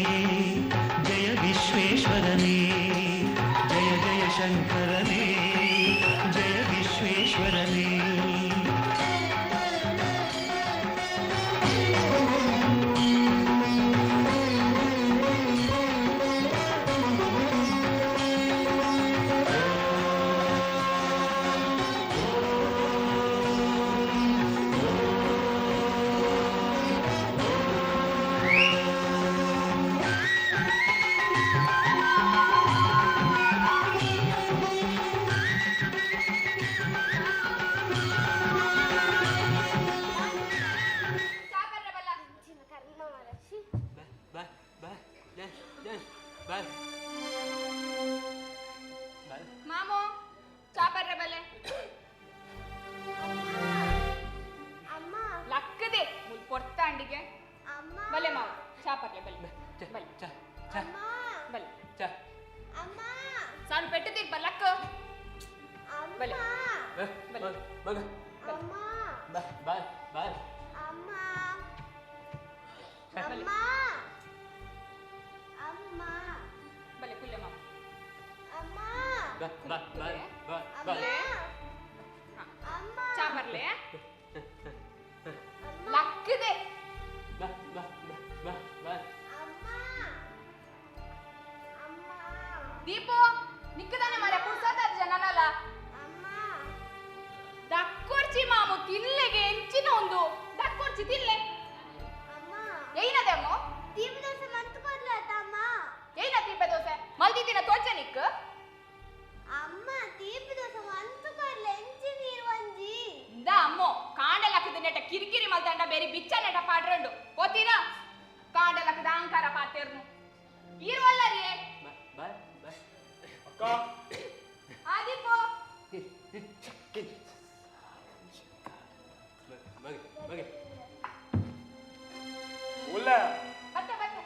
ಜಯ ವಿಶ್ವೇಶ್ವರನೇ ಜಯ ಜಯ ಶಂಕರನೇ ಜಯ ವಿಶ್ವೇಶ್ವರನೇ. ಮಾಮೋ ಚಾಪರ್ರೆ ಬಲೆ ಲಕ್ಕದೆ ಮುಲ್ ಪೊರ್ತಾಂಡಿಗೆ ಬಲೆ ಮಾವು ಚಾಪರ್ಲೆ ಬಲೆ ಬಲೆ ಬಲೆ ಸಾನು ಪೆಟ್ಟದಿರ್ ಬ ಲಕ್ಕ ಬಲೆ ಬಲೆ ಮಗ ಬಾಯ್ ಬಾಯ್ ಬಲೆ ಕುಲ್ಲೆ ಮಾಮ ಬಾಯ್ ಬಾಯ್ ಬಾಯ್ ಚಾಪರ್ಲೆ ಲಕ್ಕದೆ bye bye bye bye. Deepu ನಿಕ್ಕದಾನೆ ಮಾರ ಪುರ್ಸದ ಜನನಲ್ಲ ದಕ್ಕೊರ್ಚಿ ಮಾಮು ತಿನ್ಲೆಗೆ ಎಂಚಿನ ಒಂದು ದಕ್ಕೊರ್ಚಿ ತಿನ್ಲೆ ಏನದೆ ಅಮ್ಮ ಏನ ತೀಪೆ ದೋಸೆ ಮಲ್ದಿದ್ದಿನ ತೋಚ ನಿಕ್ ಅಮ್ಮ ತೀಪೆ ದೋಸೆ ಮಂತುಕೊರ್ಲ ಎಂಚಿ ನೀರು ಒಂಜಿ ಇಂದ ಅಮ್ಮೋ ಕಾಂಡಲಕ್ಕದ ನೆಟ ಕಿರಿಕಿರಿ ಮಲ್ದಂಡ ಬೇರೆ ಬಿಚ್ಚ ನೆಟ ಪಾಡ್ರಂಡು ಓತೀರಾ ಕಾಂಡಲಕ್ಕದ ಅಹಂಕಾರ ಪಾತೇರ್ನು ಇರುವಲ್ಲ ರೀ ಬಾಯ್ ಬಾಯ್ ಅಕ್ಕ ಆದಿಪೋ ಮಗ ಮಗ ಉಲ್ಲ ಬತ್ತೆ ಬತ್ತೆ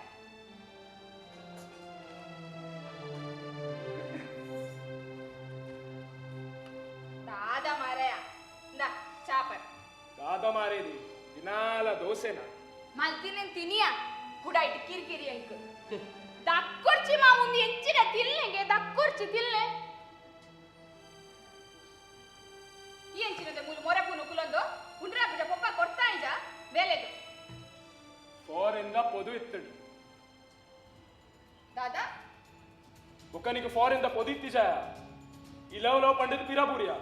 ದಾದ ಮಾರಾಯ ಇಂದ ಚಾಪರ್ ದಾದ ಮಾರೇದಿ ದಿನಾಲ ದೋಸೆನ ಮಲ್ತಿನೇನ್ ತಿನಿಯ ಕುಡಾಯ್ತು ಕಿರಿಕಿರಿ ಅಂಕ ದಕ್ಕೊರ್ಚಿ ಮಾ ಮುಂದೆ ಎಂಚಿನ ತಿಲ್ಲೆಗೆ ದಕ್ಕೊರ್ಚಿ ತಿಲ್ಲೆ ಈ ಎಂಚಿನದೆ ಮೂಲು ಮೊರಪುನು ಕುಲೊಂದು ಉಂಡ್ರಾಪುಜ ಪೊಪ್ಪ ಕೊಡ್ತಾ ಇಜ ಬೇಲೆದು ಫಾರಿನ್ the ಪೊದು ಇತ್ತಡು ದಾದಾ ಬೊಕ್ಕನಿಗೆ ಫಾರಿನ್ the ಪೊದು ಇತ್ತಿಜಾಯ ಈ ಲವ್ ಲವ್ ಪಂಡಿತ್ ಪಿರಾಪುರಿಯ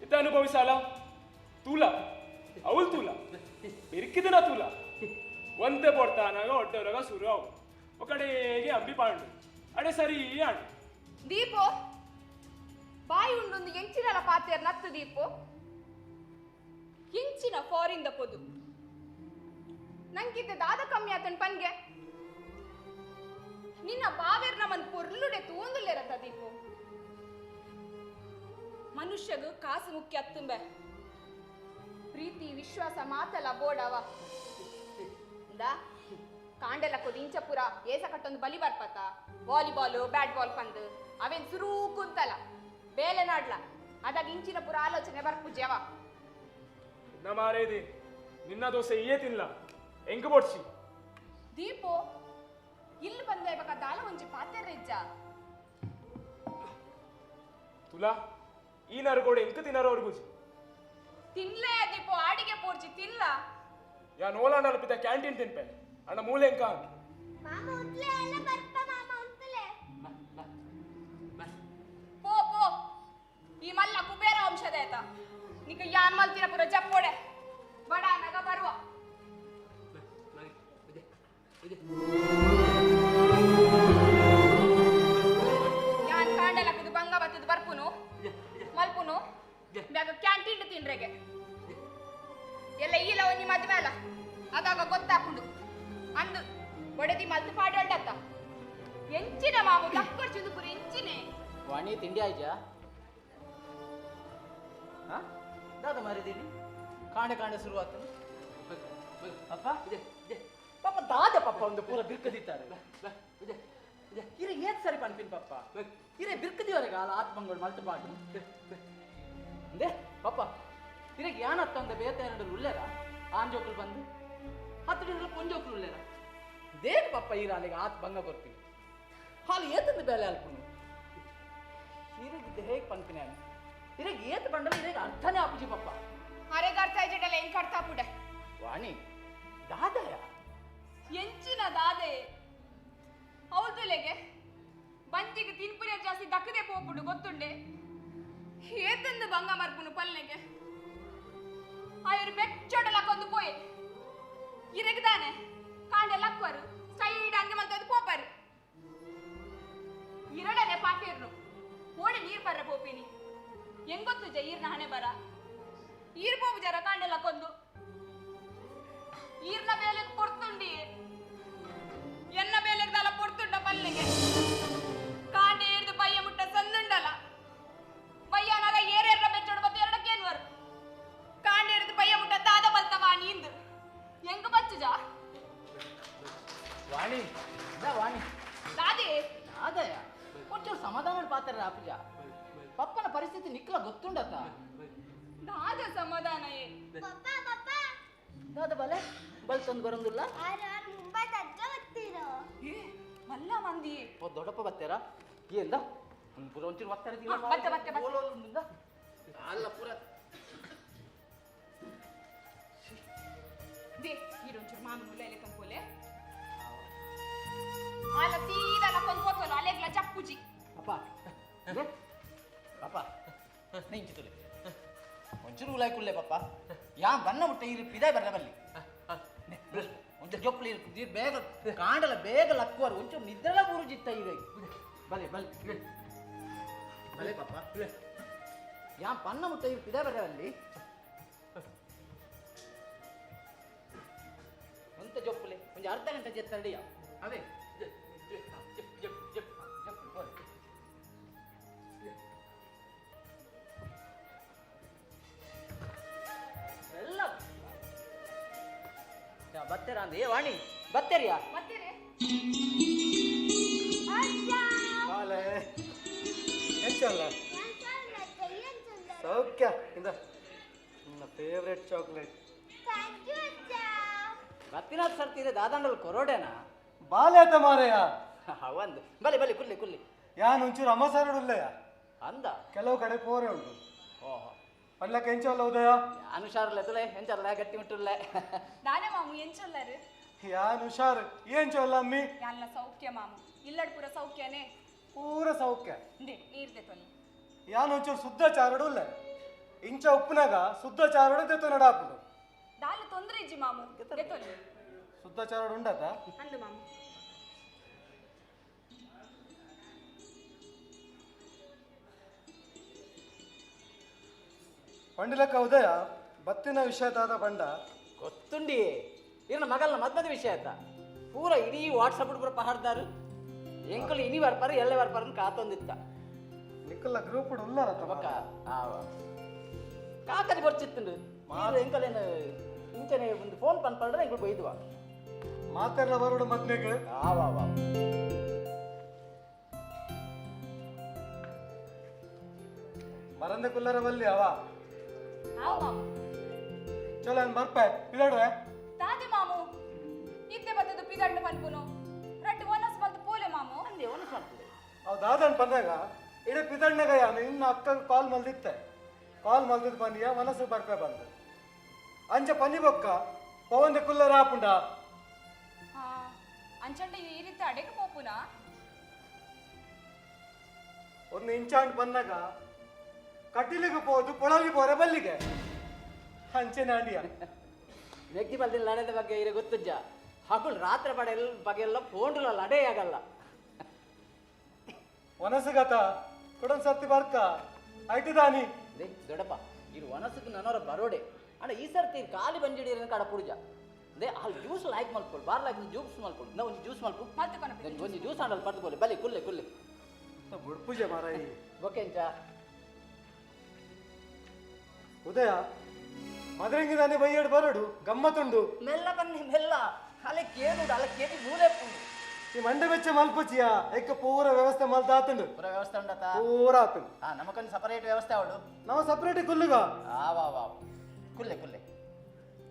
ಇತ್ತ ಅನುಭವಿಸಾಲ ತೂಲ ಅವಳು ತೂಲ ಬೆರ್ಕಿದನ ತೂಲ ಒಂತೆ ಪೊರ್ತಾನಾಗ ಒಡ್ಡವರಾಗ ಸುರು ఒకడేగి అంబి పాండు ಅಡೆ ಸರಿ ಆಂಡು. ದೀಪೋ ಬಾಯಿ ಉಂಡೊಂದು ಎಂಚಿನಲ ಪಾತೆರ್ ನತ್ತು ದೀಪೋ ಎಂಚಿನ ಫಾರಿನ್ the ಪೊದು ನಂಗಿದ್ದ ದಾದ ಕಮ್ಮಿ ಆತನ್ ಪನ್ಗೆ ನಿನ್ನ ಬಾವೇರ್ ನಮ್ಮನ್ ಪೊರ್ಲುಡೆ ತೂಂದುಲ್ಲೇರತ್ತ ದೀಪೋ. ಮನುಷ್ಯಗು ಕಾಸು ಮುಖ್ಯ ಅತ್ತುಂಬೆ ಪ್ರೀತಿ ವಿಶ್ವಾಸ ಮಾತಲ್ಲ ಬೋಡವ ಇಂದಾ ಕಾಂಡೆಲ್ಲ ಕೊದು ಇಂಚಪುರ ಏಸ ಕಟ್ಟೊಂದು ಬಲಿ ಬರ್ಪತ ವಾಲಿಬಾಲ್ ಬ್ಯಾಟ್ ಬಾಲ್ ಪಂದು ಅವೇನ್ ಸುರೂ ಕುಂತಲ್ಲ ಬೇಲೆ ನಾಡ್ಲ ಅದಾಗ ಇಂಚಿನ ಪುರ ಆಲೋಚನೆ ಬರ್ಪುಜವ ನಿನ್ನ ಮಾರೇದಿ ನಿನ್ನ ದೋಸೆ ಇಯೇ ತಿನ್ಲ ಎಂಕ್ ಬೋಡ್ಸಿ ದೀಪೋ ಇಲ್ಲಿ ಬಂದ ಇವಾಗ ದಾಲ ಒಂಜಿ ಪಾತೆರ್ರಿಜ್ಜ ತುಲಾ ಈ ನರಗೋಡೆ ಎಂಕ್ ತಿನ್ನರೋರ್ಗುಜಿ ತಿನ್ಲೇ ದೀಪೋ ಆಡಿಗೆ ಪೋರ್ಚಿ ತಿನ್ಲ ಯಾ ನೋಲಾಂಡಲ ಪಿತ ಕ್ಯಾಂಟೀನ್ ತಿನ್ಪೆ ಅಣ್ಣ ಮೂಲೆ ಎಂಕ ಮಾಮ ಉತ್ಲೆ ಎಲ್ಲ ಬರ್ಪ ಮಾಮ ಉತ್ಲೆ ಪೋ ಪೋ ಈ ಮಲ್ಲ ಕುಬೇರ ವಂಶದ ಆಯ್ತಾ ನಿಕ ಯಾನ್ ಮಲ್ತಿನ ಪುರ ಜಪ್ಪೋಡೆ ಬಡ ನಗ ಬರುವ ಯಾನ್ ಕಾಂಡಲಕ್ಕದು ಬಂಗ ಬತ್ತದು ಬರ್ಪುನು ಮಲ್ಪುನು ಬ್ಯಾಗ ಕ್ಯಾಂಟೀನ್ ತಿನ್ರೆಗೆ ಎಲ್ಲ ಈಲ ಒಂಜಿ ಮದ್ವೆ ಅಲ್ಲ ಅದಾಗ ಗೊತ್ತಾಪುಂಡು ಅಂದು ಬಡದಿ ಮಲ್ತು ಪಾಡೋಲ್ಡತ್ತ ಎಂಚಿನ ಮಾಮು ಲಕ್ಕೊರ್ಚಿಂದು ಪೂರ ಎಂಚಿನೆ ವಾಣಿ ತಿಂಡಿ ಆಯ್ಜಾ ಹಾ ದಾದ ಮಾರಿದೀನಿ ಕಾಂಡೆ ಕಾಂಡೆ ಶುರುವಾತು ಪಪ್ಪ ಇದೆ ಇದೆ ಪಾಪ ದಾದ ಪಪ್ಪ ಒಂದು ಪೂರ ಬಿರ್ಕದಿತ್ತಾರೆ ಇದೆ ಇದೆ ಇರೆ ಏತ್ ಸರಿ ಪನ್ಪಿನ್ ಪಪ್ಪ ಇರೆ ಬಿರ್ಕದಿವರೆಗೆ ಅಲ್ಲ ಆತ್ಮಂಗಳು ಮಲ್ತು ಪಾಡು ಅಂದೆ ಪಪ್ಪ ಇರೆಗೆ ಯಾನತ್ತ ಬೇತೆ ಎರಡು ಉಲ್ಲೇರ ಆಂಜೋಕ್ಲು ಬಂದು ಹತ್ತು ದಿನ ಪೊಂಜೋಕ್ಲು ಉಲ್ಲೇರ ದೇಕ್ ಪಪ್ಪ ಈರ ಅಲ್ಲಿಗೆ ಆತ್ ಭಂಗ ಕೊರ್ತೀನಿ ಹಾಲು ಏತಂದು ಬೇಲೆ ಅಲ್ಪುನು ಇರೆಗೆ ಹೇಗೆ ಪನ್ಪಿನ ಇರೆಗೆ ಏತ್ ಬಂಡಲ ಇರೆಗೆ ಅರ್ಥನೇ ಆಪುಜಿ ಪಪ್ಪ ಅರೆಗೆ ಅರ್ಥ ಆಯ್ತಲ್ಲ ಹೆಂಗ್ ಅರ್ಥ ಆಪುಡೆ ವಾಣಿ ದಾದಯ ಎಂಚಿನ ದಾದೆ ಹೌದುಲೆಗೆ ಬಂಜಿಗೆ ತಿನ್ಪುರಿಯ ಜಾಸ್ತಿ ದಕ್ಕದೆ ಪೋಪುಡು ಗೊತ್ತುಂಡೆ ಏತಂದು ಭಂಗ ಮರ್ಪುನು ಪಲ್ನೆಗೆ ಆಯರು ಬೆಚ್ಚೊಡಲಕ್ಕೊಂದು ಪೋಯೆ ಇರೆಗ್ದಾನೆ ಕಾಂಡೆ ಲಕ್ವರು ಸೈಡ್ ಹಂಗೆ ಮಲ್ತದ್ದು ಪೋಪರು ಇರಡನೆ ಪಾಪೇರ್ನು ಓಡೆ ನೀರ್ ಬರ್ರ ಪೋಪಿನಿ ಹೆಂಗೊತ್ತು ಜ ಈರ್ನ ಹಣೆ ಬರ ಈರ್ ಪೋಪು ಜರ ಕಾಂಡೆ ಲಕ್ಕೊಂದು ಈರ್ನ ಬೇಲೆ ಪೊರ್ತುಂಡಿ ಎನ್ನ ಬೇಲೆಗ್ದಲ್ಲ ಪೊರ್ತುಂಡ ಪಲ್ಲೆಗೆ ಕಾಂಡೆ ಹಿಡಿದು ಬಯ್ಯ ಮುಟ್ಟ ಸಂದುಂಡಲ್ಲ ಬಯ್ಯನಾಗ ಏರೇರ್ನ ಬೆಚ್ಚೋಡು ಮತ್ತೆ ಎರಡಕ್ಕೇನ್ವರು ಕಾಂಡೆ ಹಿಡಿದು ಬಯ್ಯ ಮುಟ್ಟ ದಾದ ಬಲ್ತವ ನೀಂದು ಹೆಂಗ ಬಚ್ಚುಜ ವಾಣಿ ವಾಣಿ ದಾದೆ ದಾದಯ ಒಂಚೂರು ಸಮಾಧಾನ ಪಾತ್ರ ಆಪುಜ ಪಪ್ಪನ ಪರಿಸ್ಥಿತಿ ನಿಕ್ಕಲ ಗೊತ್ತುಂಡತ ದಾದ ಸಮಾಧಾನ ಪಪ್ಪ ಪಪ್ಪ ದಾದ ಬಲೆ ಬಲ್ ತಂದು ಬರೋದಿಲ್ಲ ಆರು ಆರು ಮುಂಬೈ ಅಜ್ಜ ಬರ್ತೀರೋ ಏ ಮಲ್ಲ ಮಂದಿ ಓ ದೊಡ್ಡಪ್ಪ ಬರ್ತೀರಾ ಏಂದ ಪೂರ ಒಂಚೂರು ಬರ್ತಾರೆ ಬತ್ತೆ ಬತ್ತೆ ಬತ್ತೆ ಅಲ್ಲ ಪೂರ they ಈರೊಂಚೂರು ಮಾಮನ ಉಲ್ಲೇಲೆ ಕಂಪೋಲೆ ಆಲ ಸೀದಾ ಲಕ್ಕೊಂದು ಹೋತಲ್ಲ ಅಲೆಗ್ಲ ಚಪ್ಪುಜಿ ಅಪ್ಪ ಅಪ್ಪ ನಿಂಚಿತುಲೆ ಒಂಚೂರು ಉಲಾಯ್ಕುಲ್ಲೆ ಪಪ್ಪ ಯಾ ಬನ್ನ ಮುಟ್ಟ ಇರು ಪಿದಾಯ್ ಬರ್ರ ಬಲ್ಲಿ ಒಂಚೂರು ಜೊಪ್ಪಲಿ ಇರು ಬೇಗ ಕಾಂಡಲ ಬೇಗ ಲಕ್ಕುವರು ಒಂಚೂರು ನಿದ್ರಲ ಬೂರು ಜಿತ್ತ ಇದೆ ಬಲೆ ಬಲೆ ಬಲೆ ಪಪ್ಪ ಯಾ ಪನ್ನ ಮುಟ್ಟ ಇರು ಪಿದಾಯ್ ಬರ್ರ ಬಲ್ಲಿ ಒಂತ ಜೊಪ್ಪಲೆ ಒಂಜಿ ಅರ್ಧ ಗಂಟೆ ಜೆತ್ತ ರೆಡಿಯ ಅವೇ ಎಲ್ಲ ಬತ್ತೆರ ಅಂದ ಏ ವಾಣಿ ಬತ್ತೆರಿಯಾ ಬತ್ತೆರೆ ಎಂಚಲ್ಲ ಸೌಖ್ಯ ಇಂದ ನನ್ನ ಫೇವ್ರೆಟ್ ಚಾಕ್ಲೇಟ್ ಬತ್ತಿನಾಥ್ ಸರ್ತೀರೆ ದಾದಾಂಡಲ್ ಕೊರೋಡೇನಾ ಬಾಲ್ಯತ ಮಾರಯ್ಯ ಒಂದು ಬಲೆ ಬಲೆ ಕುಲ್ಲಿ ಕುಲ್ಲಿ ಯಾನ್ ಒಂಚೂರು ಅಮಸಾರಡುಲ್ಲಯ್ಯ ಅಂದ ಕೆಲವು ಕಡೆ ಪೋರೆ ಉಂಟು ಓಹೋ ಪಡ್ಲಕ್ಕೆ ಎಂಚಲ್ಲ ಉದಯ ಅನುಷಾರಲ್ಲ ತುಲೆ ಎಂಚಲ್ಲ ಗಟ್ಟಿ ಮುಟ್ಟುಲ್ಲೆ ದಾನೆ ಮಾಮು ಎಂಚೊಲ್ಲರು ಯಾನ್ ಹುಷಾರು ಎಂಚೊಲ್ಲ ಅಮ್ಮಿ ಯಾನ್ಲ ಸೌಖ್ಯ ಮಾಮು ಇಲ್ಲಡ್ ಪೂರ ಸೌಖ್ಯನೇ ಪೂರ ಸೌಖ್ಯ ನೀರ್ದೆ ತೊಲಿ ಯಾನ್ ಒಂಚೂರು ಶುದ್ಧ ಚಾರಡುಲ್ಲೆ ಇಂಚ ಉಪ್ಪುನಾಗ ಶುದ್ಧ ಚಾರಡು ದೆತ್ತು ನಡಾಪುಡು ದಾಲ ತೊಂದ್ರೆ ಇಜ್ಜಿ ಮಾಮು ದೆತ್ತೊಲಿ ಶುದ್ಧ ಚಾರಡು ಉಂಡತ ಅಂದು ಮಾಮು ಪಂಡಿಲಕ್ಕ ಉದಯ ಬತ್ತಿನ ವಿಷಯ ದಾದ ಬಂಡ ಗೊತ್ತುಂಡಿ ಇರ್ನ ಮಗಲ್ನ ಮದ್ಮದ ವಿಷಯ ಆಯ್ತಾ ಪೂರ ಇಡೀ ವಾಟ್ಸಪ್ ಪೂರ ಪಹಾಡ್ದಾರು ಎಂಕಲು ಇನಿ ಬರ್ಪಾರು ಎಲ್ಲೆ ಬರ್ಪಾರು ಕಾತೊಂದಿತ್ತ ನಿಕ್ಕಲ್ಲ ಗ್ರೂಪ್ ಉಲ್ಲಾರ ಬೊಕ್ಕ ಕಾಕದಿ ಬರ್ಚಿತ್ತುಂಡು ಎಂಕಲೇನು ಇಂಚನೆ ಒಂದು ಫೋನ್ ಪನ್ಪಂಡ್ರೆ ಎಂಕಲು ಬೈದುವ ಮಾತೆಲ್ಲ ಬರೋಡು ಮದ್ಮೆಗೆ ಆವಾ ವಾ ಮರಂದೆ ಕುಲ್ಲರ ಬಲ್ಲಿ ಅವ ಚಲೋ ನಾನು ಬರ್ಪೆ ಪಿದಾಡುವೆ ತಾದೆ ಮಾಮು ಇತ್ತೆ ಬತ್ತದು ಪಿದಾಡ್ನು ಪನ್ಪುನು ರಡ್ಡು ಒನಸ್ ಬಂದು ಪೋಲೆ ಮಾಮು ಅಂದೆ ಒನಸ್ ಮಾಡ್ತದೆ ಅವ್ ದಾದನ್ ಬಂದಾಗ ಇಡೀ ಪಿದಾಡ್ನಾಗ ಯಾನು ಇನ್ನು ಅಕ್ಕಂಗೆ ಕಾಲ್ ಮಲ್ದಿತ್ತೆ ಕಾಲ್ ಮಲ್ದಿದ್ದು ಬನ್ನಿಯ ಮನಸ್ಸು ಬರ್ಪೆ ಬಂದು ಅಂಚ ಪನ್ನಿ ಬೊಕ್ಕ ಪವಂದೆ ಕುಲ್ಲರ ಆಪುಂಡ ಹಾ ಅಂಚಂಡ ಈ ರೀತಿ ಅಡೆಗೆ ಪೋಪುನಾ ಒಂದು ಇಂಚಾಂಡ್ ಬಂದಾಗ ಕಟ್ಟಿಲಿಗೆ ಪೋದು ಪೊಳಲಿ ಪೋರೆ ಬಲ್ಲಿಗೆ ಅಂಚೆ ಅಂಡಿಯ ವ್ಯಕ್ತಿ ಬಲ್ದಿನ ಲಡೆದ ಬಗ್ಗೆ ಇರೋ ಗೊತ್ತುಜ್ಜ ಹಗುಲ್ ರಾತ್ರಿ ಪಡೆ ಎಲ್ಲ ಬಗೆಲ್ಲ ಫೋನ್ಲ ಲಡೆ ಆಗಲ್ಲ ಒನಸುಗತ ಕೊಡೊಂದು ಸರ್ತಿ ಬರ್ಕ ಐಟಿದಾನಿ ದೊಡ್ಡಪ್ಪ ಇರು ಒನಸುக்கு ನನವರ ಬರೋಡೆ ಅಣ್ಣ ಈ ಸರ್ತಿ ಖಾಲಿ ಬಂಜಿಡಿ ಕಡ ಪುಡುಜ They all juice like ಮಲ್ಪೊಡು bar like juice ಮಲ್ಪೊಡು ನಾ ಒಂಜಿ ಜ್ಯೂಸ್ ಮಲ್ಪು ಒಂಜಿ ಜ್ಯೂಸ್ ಆಂಡಲ್ ಪಡ್ದು ಬೋಲೆ ಬಲಿ ಕುಲ್ಲೆ ಕುಲ್ಲೆ ಬುಡ್ಪುಜೆ ಮಾರಾಯಿ ಬೊಕೆಂಚ ಉದಯ ಮದರಂಗಿದಾನೆ ಬೈಯಡು ಬರಡು ಗಮ್ಮತ್ತುಂಡು ಮೆಲ್ಲ ಬನ್ನಿ ಮೆಲ್ಲ ಅಲೆ ಕೇನುಡು ಅಲೆ ಕೇಳಿ ಮೂಲೆ ಈ ಮಂಡೆ ಬೆಚ್ಚ ಮಲ್ಪುಚಿಯ ಎಕ್ಕ ಪೂರ ವ್ಯವಸ್ಥೆ ಮಲ್ತಾತುಂಡು ಪೂರ ವ್ಯವಸ್ಥೆ ಉಂಡತ ಪೂರ ಆತುಂಡು ಹಾ ನಮಕೊಂದು ಸಪರೇಟ್ ವ್ಯವಸ್ಥೆ ಅವಳು ನಾವು ಸಪರೇಟ್ ಕುಲ್ಲುಗ ಆ ವಾ ವಾ ಕುಲ್ಲೆ ಕುಲ್ಲೆ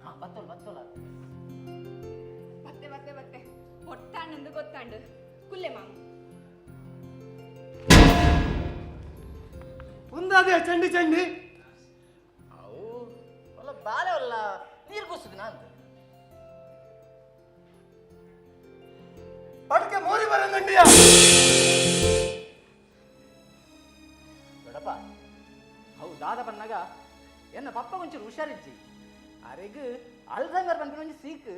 ಹಾ ಬತ್ತೋಲ್ ಬತ್ತೋಲ ಬತ್ತೆ ಬತ್ತೆ ಬತ್ತೆ ಹೊಟ್ಟಾಣಂದು ಗೊತ್ತಾಂಡು ಕುಲ್ಲೆ ಮಾಮ ಉಂದಾದೆ ಚಂಡಿ ಚಂಡಿ ಅವು ಒಲ್ಲ ಬಾಲೆ ಒಲ್ಲ ನೀರು ಕುಸುದು ನಾನು ಪಡ್ಕೆ ಮೋರಿ ಬರಂಗಂಡಿಯ ದೊಡ್ಡಪ್ಪ ಅವು ದಾದ ಬಂದಾಗ ಎನ್ನ ಪಪ್ಪ ಒಂಚೂರು ಹುಷಾರಿಜ್ಜಿ ಅರೆಗ್ ಅಲ್ಝೈಮರ್ ಬಂದ್ರೆ ಒಂಜಿ ಸೀಕ್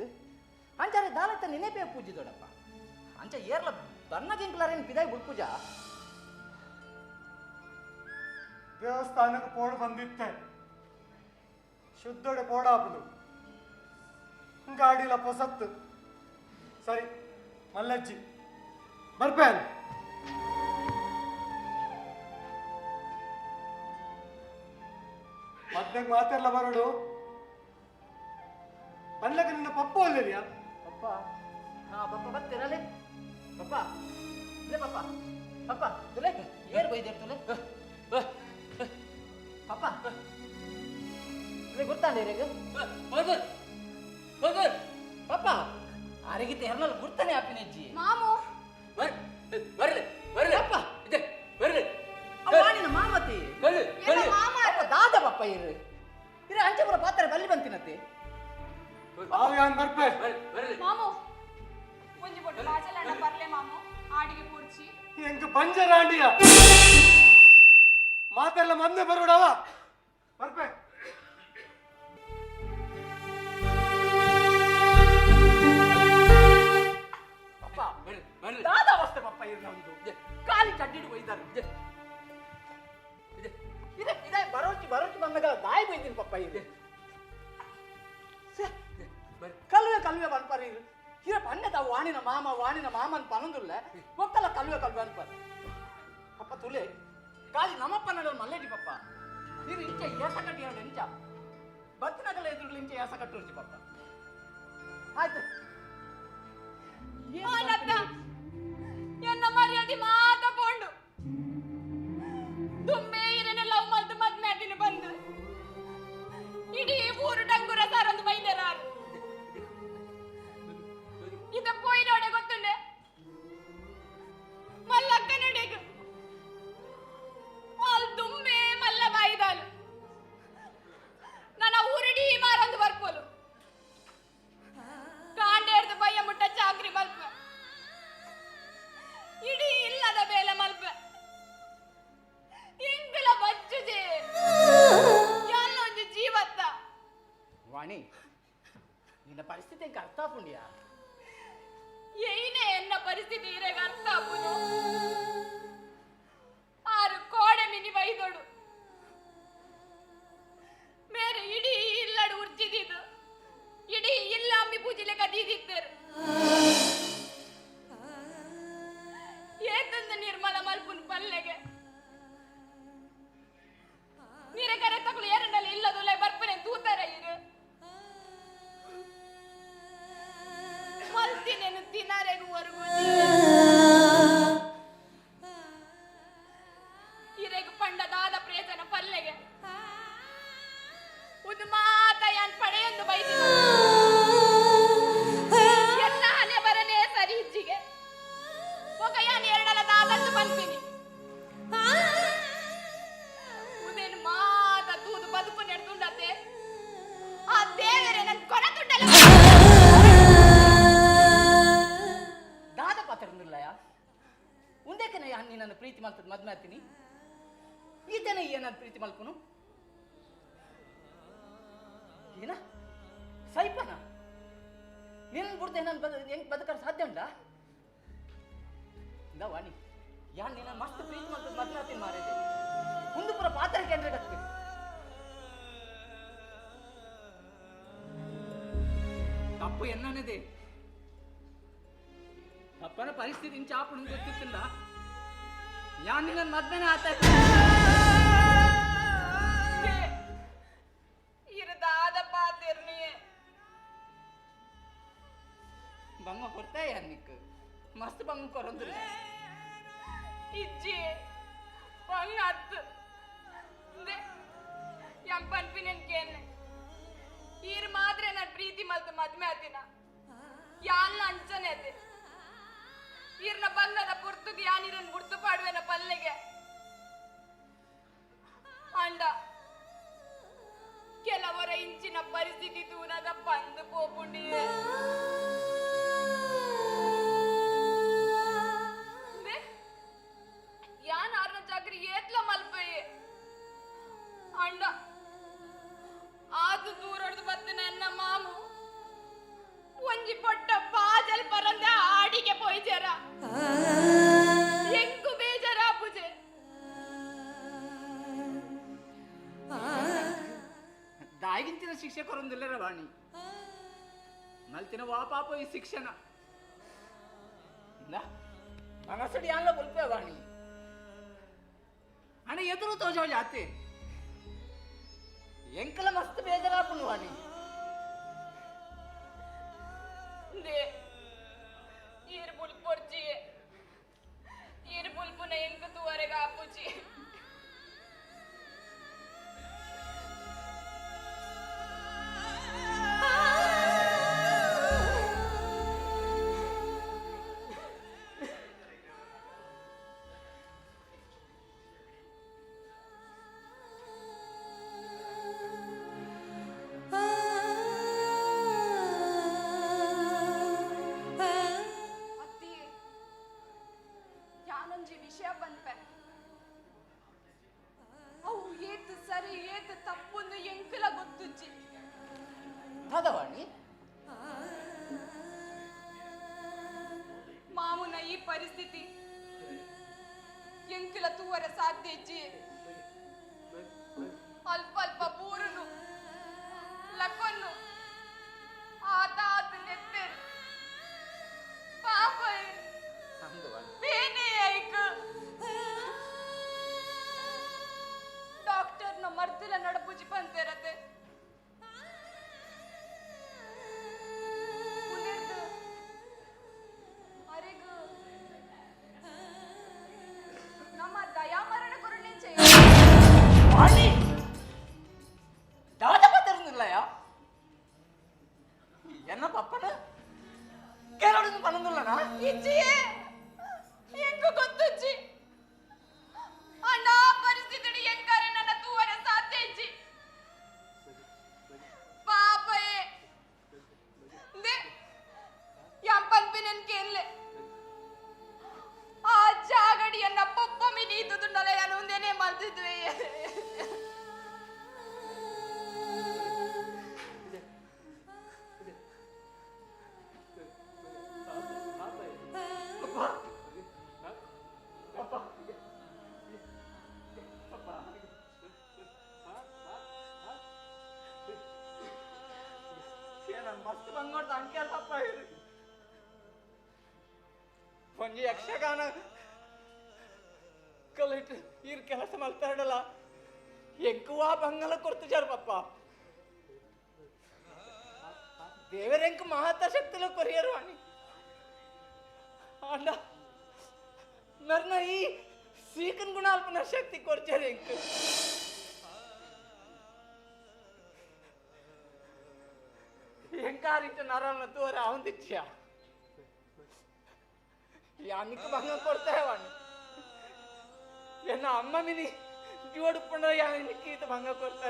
ಅಂಚಾರೆ ದಾಲತ್ತ ನೆನೆಪೇ ಪೂಜೆ ದೊಡ್ಡಪ್ಪ ಅಂಚ ಏರ್ಲ ಬನ್ನ ಜಿಂಕ್ಲಾರೇನು ಪಿದಾಯಿ ಬುಡ್ಪೂಜ ದೇವಸ್ಥಾನಕ್ಕೆ ಪೋಡು ಬಂದಿತ್ತೆ ಶುದ್ಧೊಡೆ ಪೋಡಾಪುಡು ಗಾಡಿಲ ಪೊಸತ್ತು ಸರಿ ಮಲ್ಲಜ್ಜಿ ಬರ್ಪೇನ್ ಮದ್ವೆಗೆ ಮಾತಾಡ್ಲ ಬರೋಡು ಬನ್ಲಕ ನಿನ್ನ ಪಪ್ಪ ಒಲ್ಲೆರಿಯಾ ಪಪ್ಪ ಹಾ ಪಪ್ಪ ಬರ್ತೀರಲ್ಲೇ ಪಪ್ಪ ಲೇ ಪಪ್ಪ ಪಪ್ಪ ತುಲೆ ಏರ್ ಬೈದೇರ್ ತುಲೆ ಪಪ್ಪ ತುಲೆ ಗೊತ್ತಾಂಡೆ ರೇಗ ಬರ್ ಬರ್ ಪಪ್ಪ ಅರೆಗಿದ್ದ ಹೆರ್ನಲ್ ಗುರ್ತಾನೆ ಆಪಿನಜ್ಜಿ ಮಾಮು ಬರ್ ಬರ್ಲೆ ಬರ್ಲೆ ಪಪ್ಪ ಇದೆ ಬರ್ಲೆ ಅವಾಣಿನ ಮಾಮತಿ ಬರ್ಲೆ ಬರ್ಲೆ ಪಪ್ಪ ದಾದ ಪಪ್ಪ ಇರು ಇರ ಅಂಚಪುರ ಪಾತ್ರೆ ಬಲ್ಲಿ ಬಂತಿನತ್ತೆ ಯಾನ್ ಬರ್ಪೆ ಬರ್ಲೆ ಮಾಮು ಒಂಜಿ ಬೊಟ್ಟು ಬಾಜಲಣ್ಣ ಬರ್ಲೆ ಮಾಮು ಆಡಿಗೆ ಪೂರ್ಚಿ ಎಂಕ್ ಬಂಜರಾಂಡಿಯ ಮಾತೆಲ್ಲ ಮಂದೆ ಬರೋಡವ ಬರ್ಪೆ ಪಪ್ಪ ದಾದ ಅವಸ್ಥೆ ಪಪ್ಪ ಇರು ನಮ್ದು ಖಾಲಿ ಚಡ್ಡಿಡು ಒಯ್ದಾರೆ ಇದೆ ಇದೆ ಬರೋಚಿ ಬರೋಚಿ ಬಂದಾಗ ದಾಯಿ ಬೈತೀನಿ ಪಪ್ಪ ಇದು ಕಲ್ವೆ ಕಲ್ವೆ ಬನ್ಪಾರ ಇದು ಹಿರ ಪನ್ನೆ ತಾವು ವಾಣಿನ ಮಾಮ ವಾಣಿನ ಮಾಮನ್ ಪನಂದುಲ್ಲ ಒಕ್ಕಲ ಕಲ್ವೆ ಕಲ್ವೆ ಅನ್ಪಾರ ಪಪ್ಪ ತುಲೆ ಖಾಲಿ ನಮ್ಮಪ್ಪ ನಡಲ್ ಮಲ್ಲೇಜಿ ಪಪ್ಪ ನೀರು ಇಂಚ ಏಸ ಕಟ್ಟಿ ಎರಡು ಇಂಚ ಬತ್ತಿನಗಲ ಎದುರುಗಳು ಇಂಚ ಏಸ ಕಟ್ಟುರ್ಚಿ ಪಪ್ಪ ಆಯ್ತು ಎನ್ನ ಮರ್ಯಾದೆ ಮಾತ ಪೋಂಡು ದುಮ್ಮೆ ಇರನೆ ಲವ್ ಮಲ್ತು ಮದ್ಮೆ ಆದಿನ ಬಂದು ಇಡೀ ಊರು ಡಂಗುರ ಸಾರೊಂದು ಬೈದೆರಾರು ಇದ ಪೋಯಿನೋಡೆ ಗೊತ್ತುಂಡೆ ಮಲ್ಲಕ್ಕ ನಡೆಗು ಆಲ್ ದುಮ್ಮೆ ಮಲ್ಲ ಬಾಯಿದಾಲು ನನ್ನ ಊರಿಡೀ ಮಾರೊಂದು ಬರ್ಪೋಲು ಕಾಂಡೇರ್ದು ಬಯ್ಯ ಮುಟ್ಟ ಚಾಕ್ರಿ ಮಲ್ಪ ಇಡೀ ಇಲ್ಲದ ಬೇಲೆ ಮಲ್ಪ ಇಂಕಲ ಬಚ್ಚುಜೆ ಎಲ್ಲೊಂದು ಜೀವತ್ತ ವಾಣಿ ನಿನ್ನ ಪರಿಸ್ಥಿತಿ ಎಂಕ ಅರ್ಥ ಆಪುಂಡಿಯಾ ಏನೇ ಎನ್ನ ಪರಿಸ್ಥಿತಿ ಇರೆಗ ಅರ್ಥ ಆಪುನು ಆರು ಕೋಡೆ ಮಿನಿ ಬೈದೋಡು ಮೇರೆ ಇಡೀ ಇಲ್ಲಡು ಉರ್ಜಿದಿದ್ದು ಇಡೀ ಇಲ್ಲ ಅಮ್ಮಿ ಪೂಜಿಲೆ ಕದೀದಿತ್ತೇರು ಏತಂದು ನಿರ್ಮಲ ಮಲ್ಪುನ್ ಪಲ್ಲೆಗೆ ನೀರೆ ಕರೆ ತಗೊಳ್ಳಿ ಏರನಲ್ಲಿ ಇಲ್ಲದುಲೆ ಬರ್ಪನೆ ತೂತರ ಇರು ಮಲ್ತಿನೇನು ತಿನಾರೆಗೂ ಹೊರಗು ಇರೆಗು ಪಂಡದಾದ ಪ್ರೇತನ ಪಲ್ಲೆಗೆ ಉದು ಮಾತ ಯಾನ್ ಪಡೆಯೊಂದು ಬೈದಿನ ಎಲ್ಲ ಹಣೆ ಬರನೇ ಸರಿ ಹಿಜ್ಜಿಗೆ ಒಗ ಯಾನ್ ಎರಡಲ ದಾದಂದು ಬಂತೀನಿ ಉದೇನು ಮಾತ ತೂದು ಬದುಕು ನೆಡ್ದುಂಡತೆ ಆ ದೇವರೇ ನನ್ ಕೊರ ತುಂಡಲ್ಲ ದಾದ ಪಾತ್ರ ಉಂದೇಕನೆ ಯಾನ್ ನಿನ್ನನ್ನು ಪ್ರೀತಿ ಮಲ್ತದ ಮದ್ಮೆ ಆತೀನಿ ಈತನೇ ಏನನ್ನ ಪ್ರೀತಿ ಮಲ್ಪನು ಏನ ಸೈಪನ ನಿನ್ನ ಬಿಡ್ದೆ ನಾನು ಹೆಂಗ್ ಬದುಕಲು ಸಾಧ್ಯ ಉಂಟಾ ಇಂದ ವಾಣಿ ಯಾನ್ ನಿನ್ನ ಮಸ್ತ್ ಪ್ರೀತಿ ಮಲ್ತದ ಮದ್ಮೆ ಆತೀನಿ ಮಾರೇದೆ ಒಂದು ಪುರ ಪಾತ್ರ ಕೇಂದ್ರ ಗತ್ತು ತಪ್ಪ ತಪ್ಪು ಎನ್ನನದೆ. ಪಪ್ಪನ ಪರಿಸ್ಥಿತಿ ಇಂಚಾಪುಣ ಗೊತ್ತಿತ್ತಿಲ್ಲ. ಯಾನ್ ನಿನ್ನ ಮದ್ವೆನೇ ಆತ ಇರದಾದ ಪಾತಿರ್ನಿಯೇ. ಬಂಗ ಕೊಡ್ತಾ ಯಾನ್ನಿಕ್ ಮಸ್ತ್ ಬಂಗ ಕೊರಂದಿಲ್ಲ. ಇಜ್ಜಿ ಬಂಗ ಅತ್ತು ಯಂ ಪನ್ಪಿನನ್ ಕೇನ್ನೆ ಈರ್ ಮಾತ್ರ ನಾನು ಪ್ರೀತಿ ಮಲ್ತು ಮದ್ವೆ ಆತಿನ ಯಾಲ್ಲ ಅಂಚನೆ ಅತೆ ಈರ್ನ ಬಂಗದ ಪುರ್ತುಗೆ ಯಾನಿರನ್ ಗುರ್ತು ಪಾಡುವೆನ ಪಲ್ಲೆಗೆ ಅಂಡ ಕೆಲವರ ಇಂಚಿನ ಪರಿಸ್ಥಿತಿ ತೂನದ ಪಂದು ಪೋಪುಂಡಿಯೇ. ಯಾನ್ ಆರ್ನ ಚಾಕ್ರಿ ಏತ್ಲ ಮಲ್ಪಯೆ ಅಂಡ ಆದು ದೂರಡ್ದು ಬತ್ತ ನನ್ನ ಮಾಮು ಒಂಜಿ ಪೊಟ್ಟ ಬಾಜಲ್ ಪರಂದೆ ಆಡಿಗೆ ಪೋಯ್ಜರ ಎಂಕು ಬೇಜಾರ ಪೂಜೆ. ದಾಯಿಗಿಂಚಿನ ಶಿಕ್ಷೆ ಕೊರೊಂದಿಲ್ಲರ ವಾಣಿ ಮಲ್ತಿನ ವಾ ಪಾಪ ಈ ಶಿಕ್ಷಣ ಮನಸ್ಸಡಿ ಅಲ್ಲ ಬುಲ್ಪೆ ವಾಣಿ ಅಣ್ಣ ಎದುರು ತೋಜೋ ಜಾತಿ ಎಂಕಲ ಮಸ್ತ್ ಬೇಜಾರಾಪುಂಡು ವಾಣಿ. They ಈರ್ ಬುಲ್ಪೊರ್ಜಿ ಈರ್ ಬುಲ್ಪುನ ಎಂಕು ತುವರೆಗ ಆಪುಜಿ. ಮಾಮುನ ಈ ಪರಿಸ್ಥಿತಿ ಎಂಕಲ ತೂವರ ಸಾಧ್ಯ ಇಜ್ಜಿ. ಅಲ್ಪ ಅಲ್ಪ ಬೂರುನು ಲಕೊನ್ನು ಆತ ಆತ ನೆತ್ತೆರು ಪಾಪ ಬೇನೆ ಐಕ. ಡಾಕ್ಟರ್ನ ಮರ್ದಿಲ ನಡಪುಜಿ ಪಂತೇರತೆ ಎನ್ನ ಪಪ್ಪನ ಕೇಳೋಡು ಪನಂದುಲ್ಲನಾ? ಇಜ್ಜಿಯೇ ಎಂಕು ಗೊತ್ತುಜ್ಜಿ ಅಣ್ಣ ಪರಿಸ್ಥಿತಿ ಎಂಕಾರೆ ನನ್ನ ತೂವರ ಸಾಧ್ಯ ಇಜ್ಜಿ. ಪಾಪಯೇ they ಯಂ ಪನ್ಪಿನನ್ ಕೇನ್ಲೆ ಆ ಜಾಗಡಿಯನ್ನ ಪಪ್ಪ ಮಿನಿ ಇದ್ದುದುಂಡಲ ಯಾನು ಒಂದೇನೆ ಮಲ್ತಿದ್ವೆ. ಮಸ್ತ್ ಬಂಗೋಡ್ ಅಂಕೆಲ್ ಪಪ್ಪ ಒಂಜಿ ಯಕ್ಷಗಾನ ಕಲಿಟ್ ಈರ್ ಕೆಲಸ ಮಲ್ತಾಡಲ್ಲ ಎಂಕುವ ಬಂಗಲ ಕೊರ್ತು ಪಪ್ಪ. ದೇವರೆಂಕ್ ಮಹತ್ತ ಶಕ್ತಿಲ ಕೊರಿಯರು ಅಣಿ ಅಂಡ ನರ್ನ ಈ ಸೀಕನ್ ಗುಣ ಅಲ್ಪನ ಶಕ್ತಿ ಕೊರ್ಚಾರ ಎಂಕ್. ಎಂಕಾರಿಟ್ಟ ನರನ ತೋರ ಅವಂದಿಚ್ಯ ಯಾನಿಕ್ ಭಂಗ ಕೊಡ್ತಾವಣ ಎನ್ನ ಅಮ್ಮ ಮಿನಿ ಜೋಡುಪುಂಡ ಯಾನಿಕ್ ಈತ ಭಂಗ ಕೊಡ್ತಾ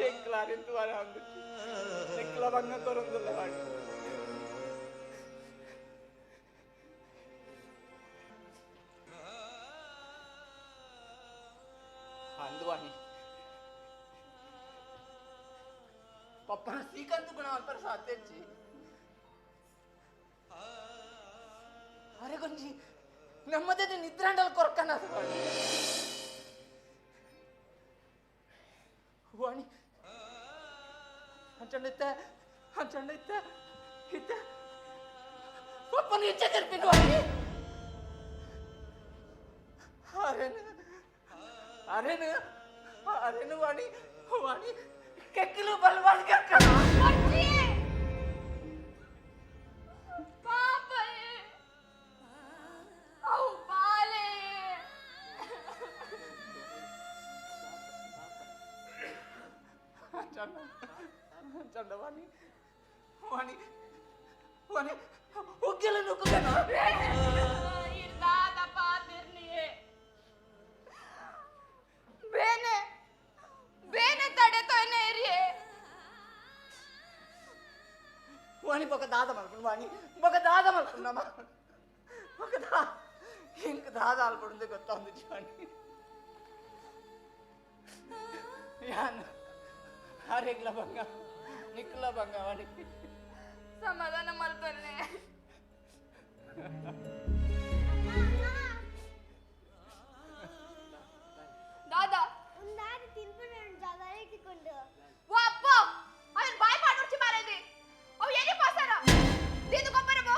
ಎಂಕ್ಲಾರಿಂತು ವಾರ ಅವಂದಿಚ್ಚಿ ಎಂಕ್ಲ ಭಂಗ ಕೊರೊಂದಿಲ್ಲ ವಾಣಿ. ಅಂದುವಾಣಿ ಪಪ್ಪನ ಶ್ರೀಕಾಂತ್ ಗುಣ ಅಂತಾರೆ ಸಾಧ್ಯಜ್ಜಿ. ಅರೆ ಗೊಂಜಿ ನಮ್ಮದೇ ನಿದ್ರಾಂಡಲ್ ಕೊರ್ಕನ ವಾಣಿ. ಅಂಚಂಡ ಇತ್ತೆ ಅಂಚಂಡ ಇತ್ತೆ ಇತ್ತೆ ಪಪ್ಪ ನೀಚೆ ತಿರ್ಪಿನ ವಾಣಿ ಅರೇನು ಅರೇನು ಅರೇನು ವಾಣಿ ವಾಣಿ ಕೆಕ್ಕಲು ಬಲ್ವಾನ್ ಕೆಕ್ಕಲು ವಾಣಿ ವಾಣಿ ವಾಣಿ ಉಗ್ಗೆಲ್ಲ ನುಗ್ಗನ ಇರ್ದಾದ ಪಾತಿರ್ನಿಯೇ ಬೇನೆ ಬೇನೆ ತಡೆ ತೋಯ್ನೆ ಇರಿಯೇ ವಾಣಿ ಬೊಕ ದಾದ ಮಲ್ಪುಂಡು ವಾಣಿ ಬೊಕ ದಾದ ಮಲ್ಪುಂಡಮ್ಮ ಬೊಕ ದಾ ಇಂಕ ದಾದ ಅಲ್ಪುಂಡು ಗೊತ್ತೊಂದು ವಾಣಿ ಯಾನ್ ಆರೆಗ್ಲ ಬಂಗ ನಿಕ್ಲ ಬಂಗ ವಾಣಿ ಸಮಾಧಾನ ಮಲ್ಪನ್ನೆ ದಾದಾ ಉಂದಾದಿ ತಿನ್ಪುನ ಜಾಗ ಇಟ್ಟುಕೊಂಡು ವಾ ಅಪ್ಪ ಅವನ್ ಬಾಯ್ ಪಾಡೋರ್ಚಿ ಮಾರೇದಿ ಅವ್ ಏನಿ ಪಾಸಾರ ದೀದು ಕೊಬ್ಬರಬೋ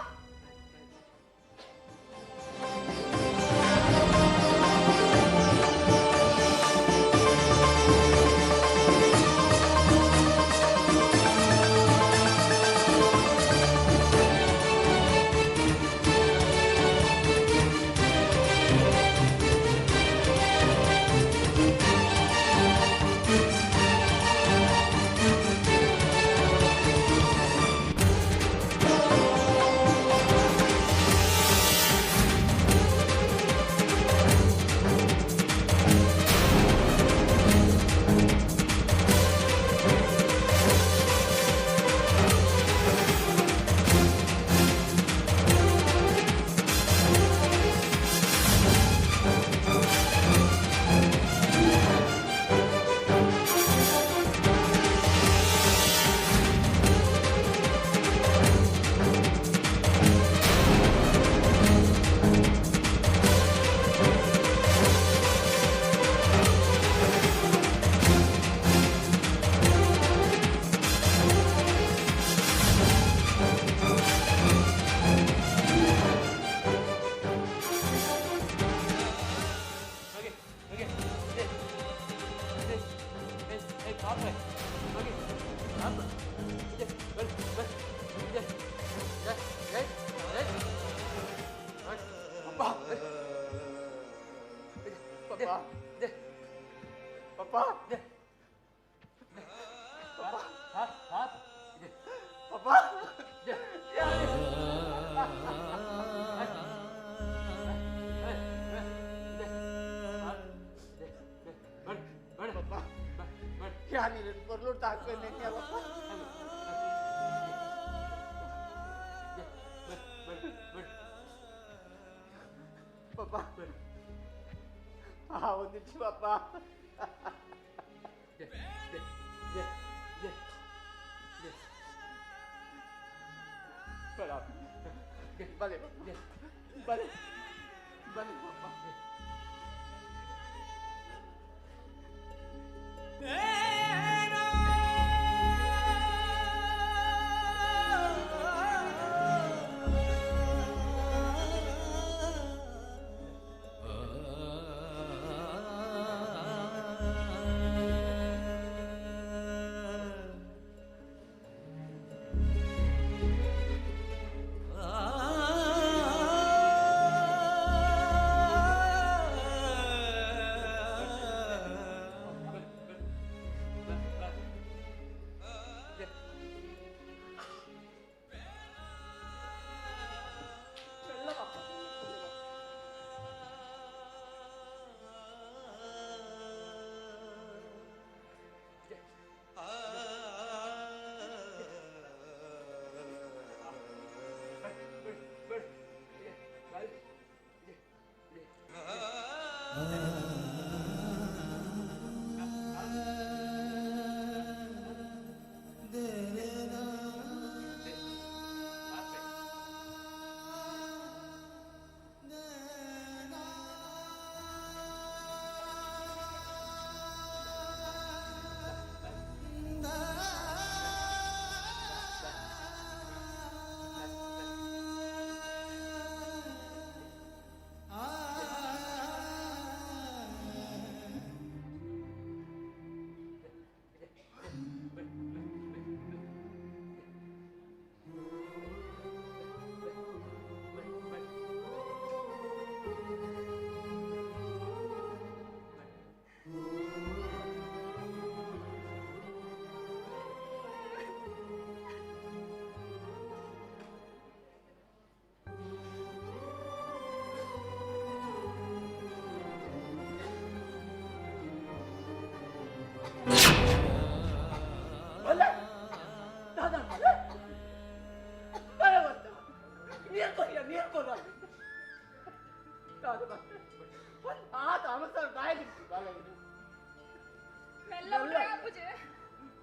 ಆ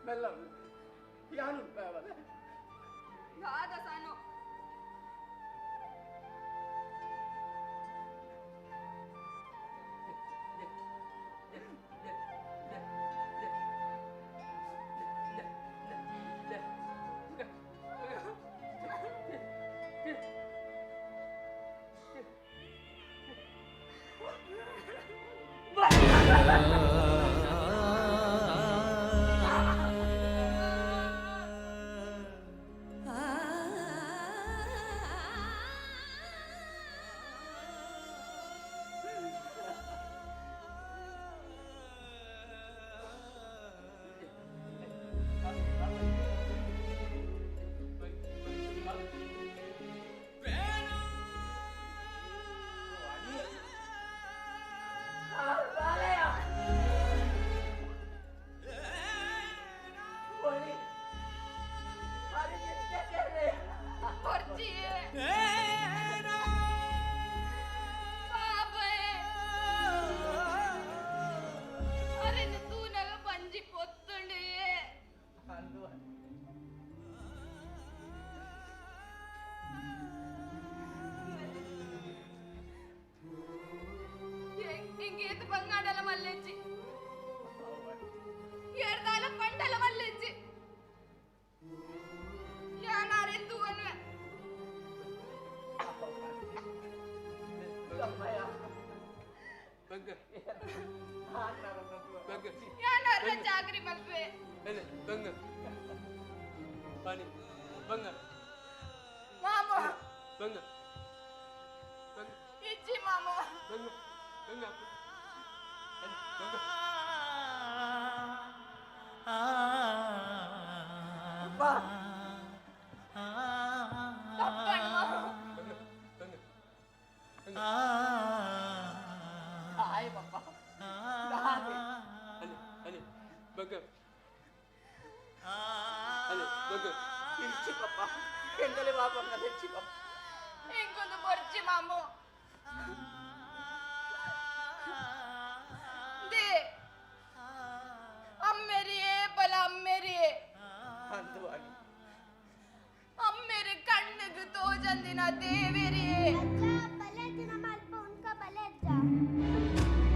ಮೆಲ್ಲ ಯಾನು ದಾದ ಸಾನು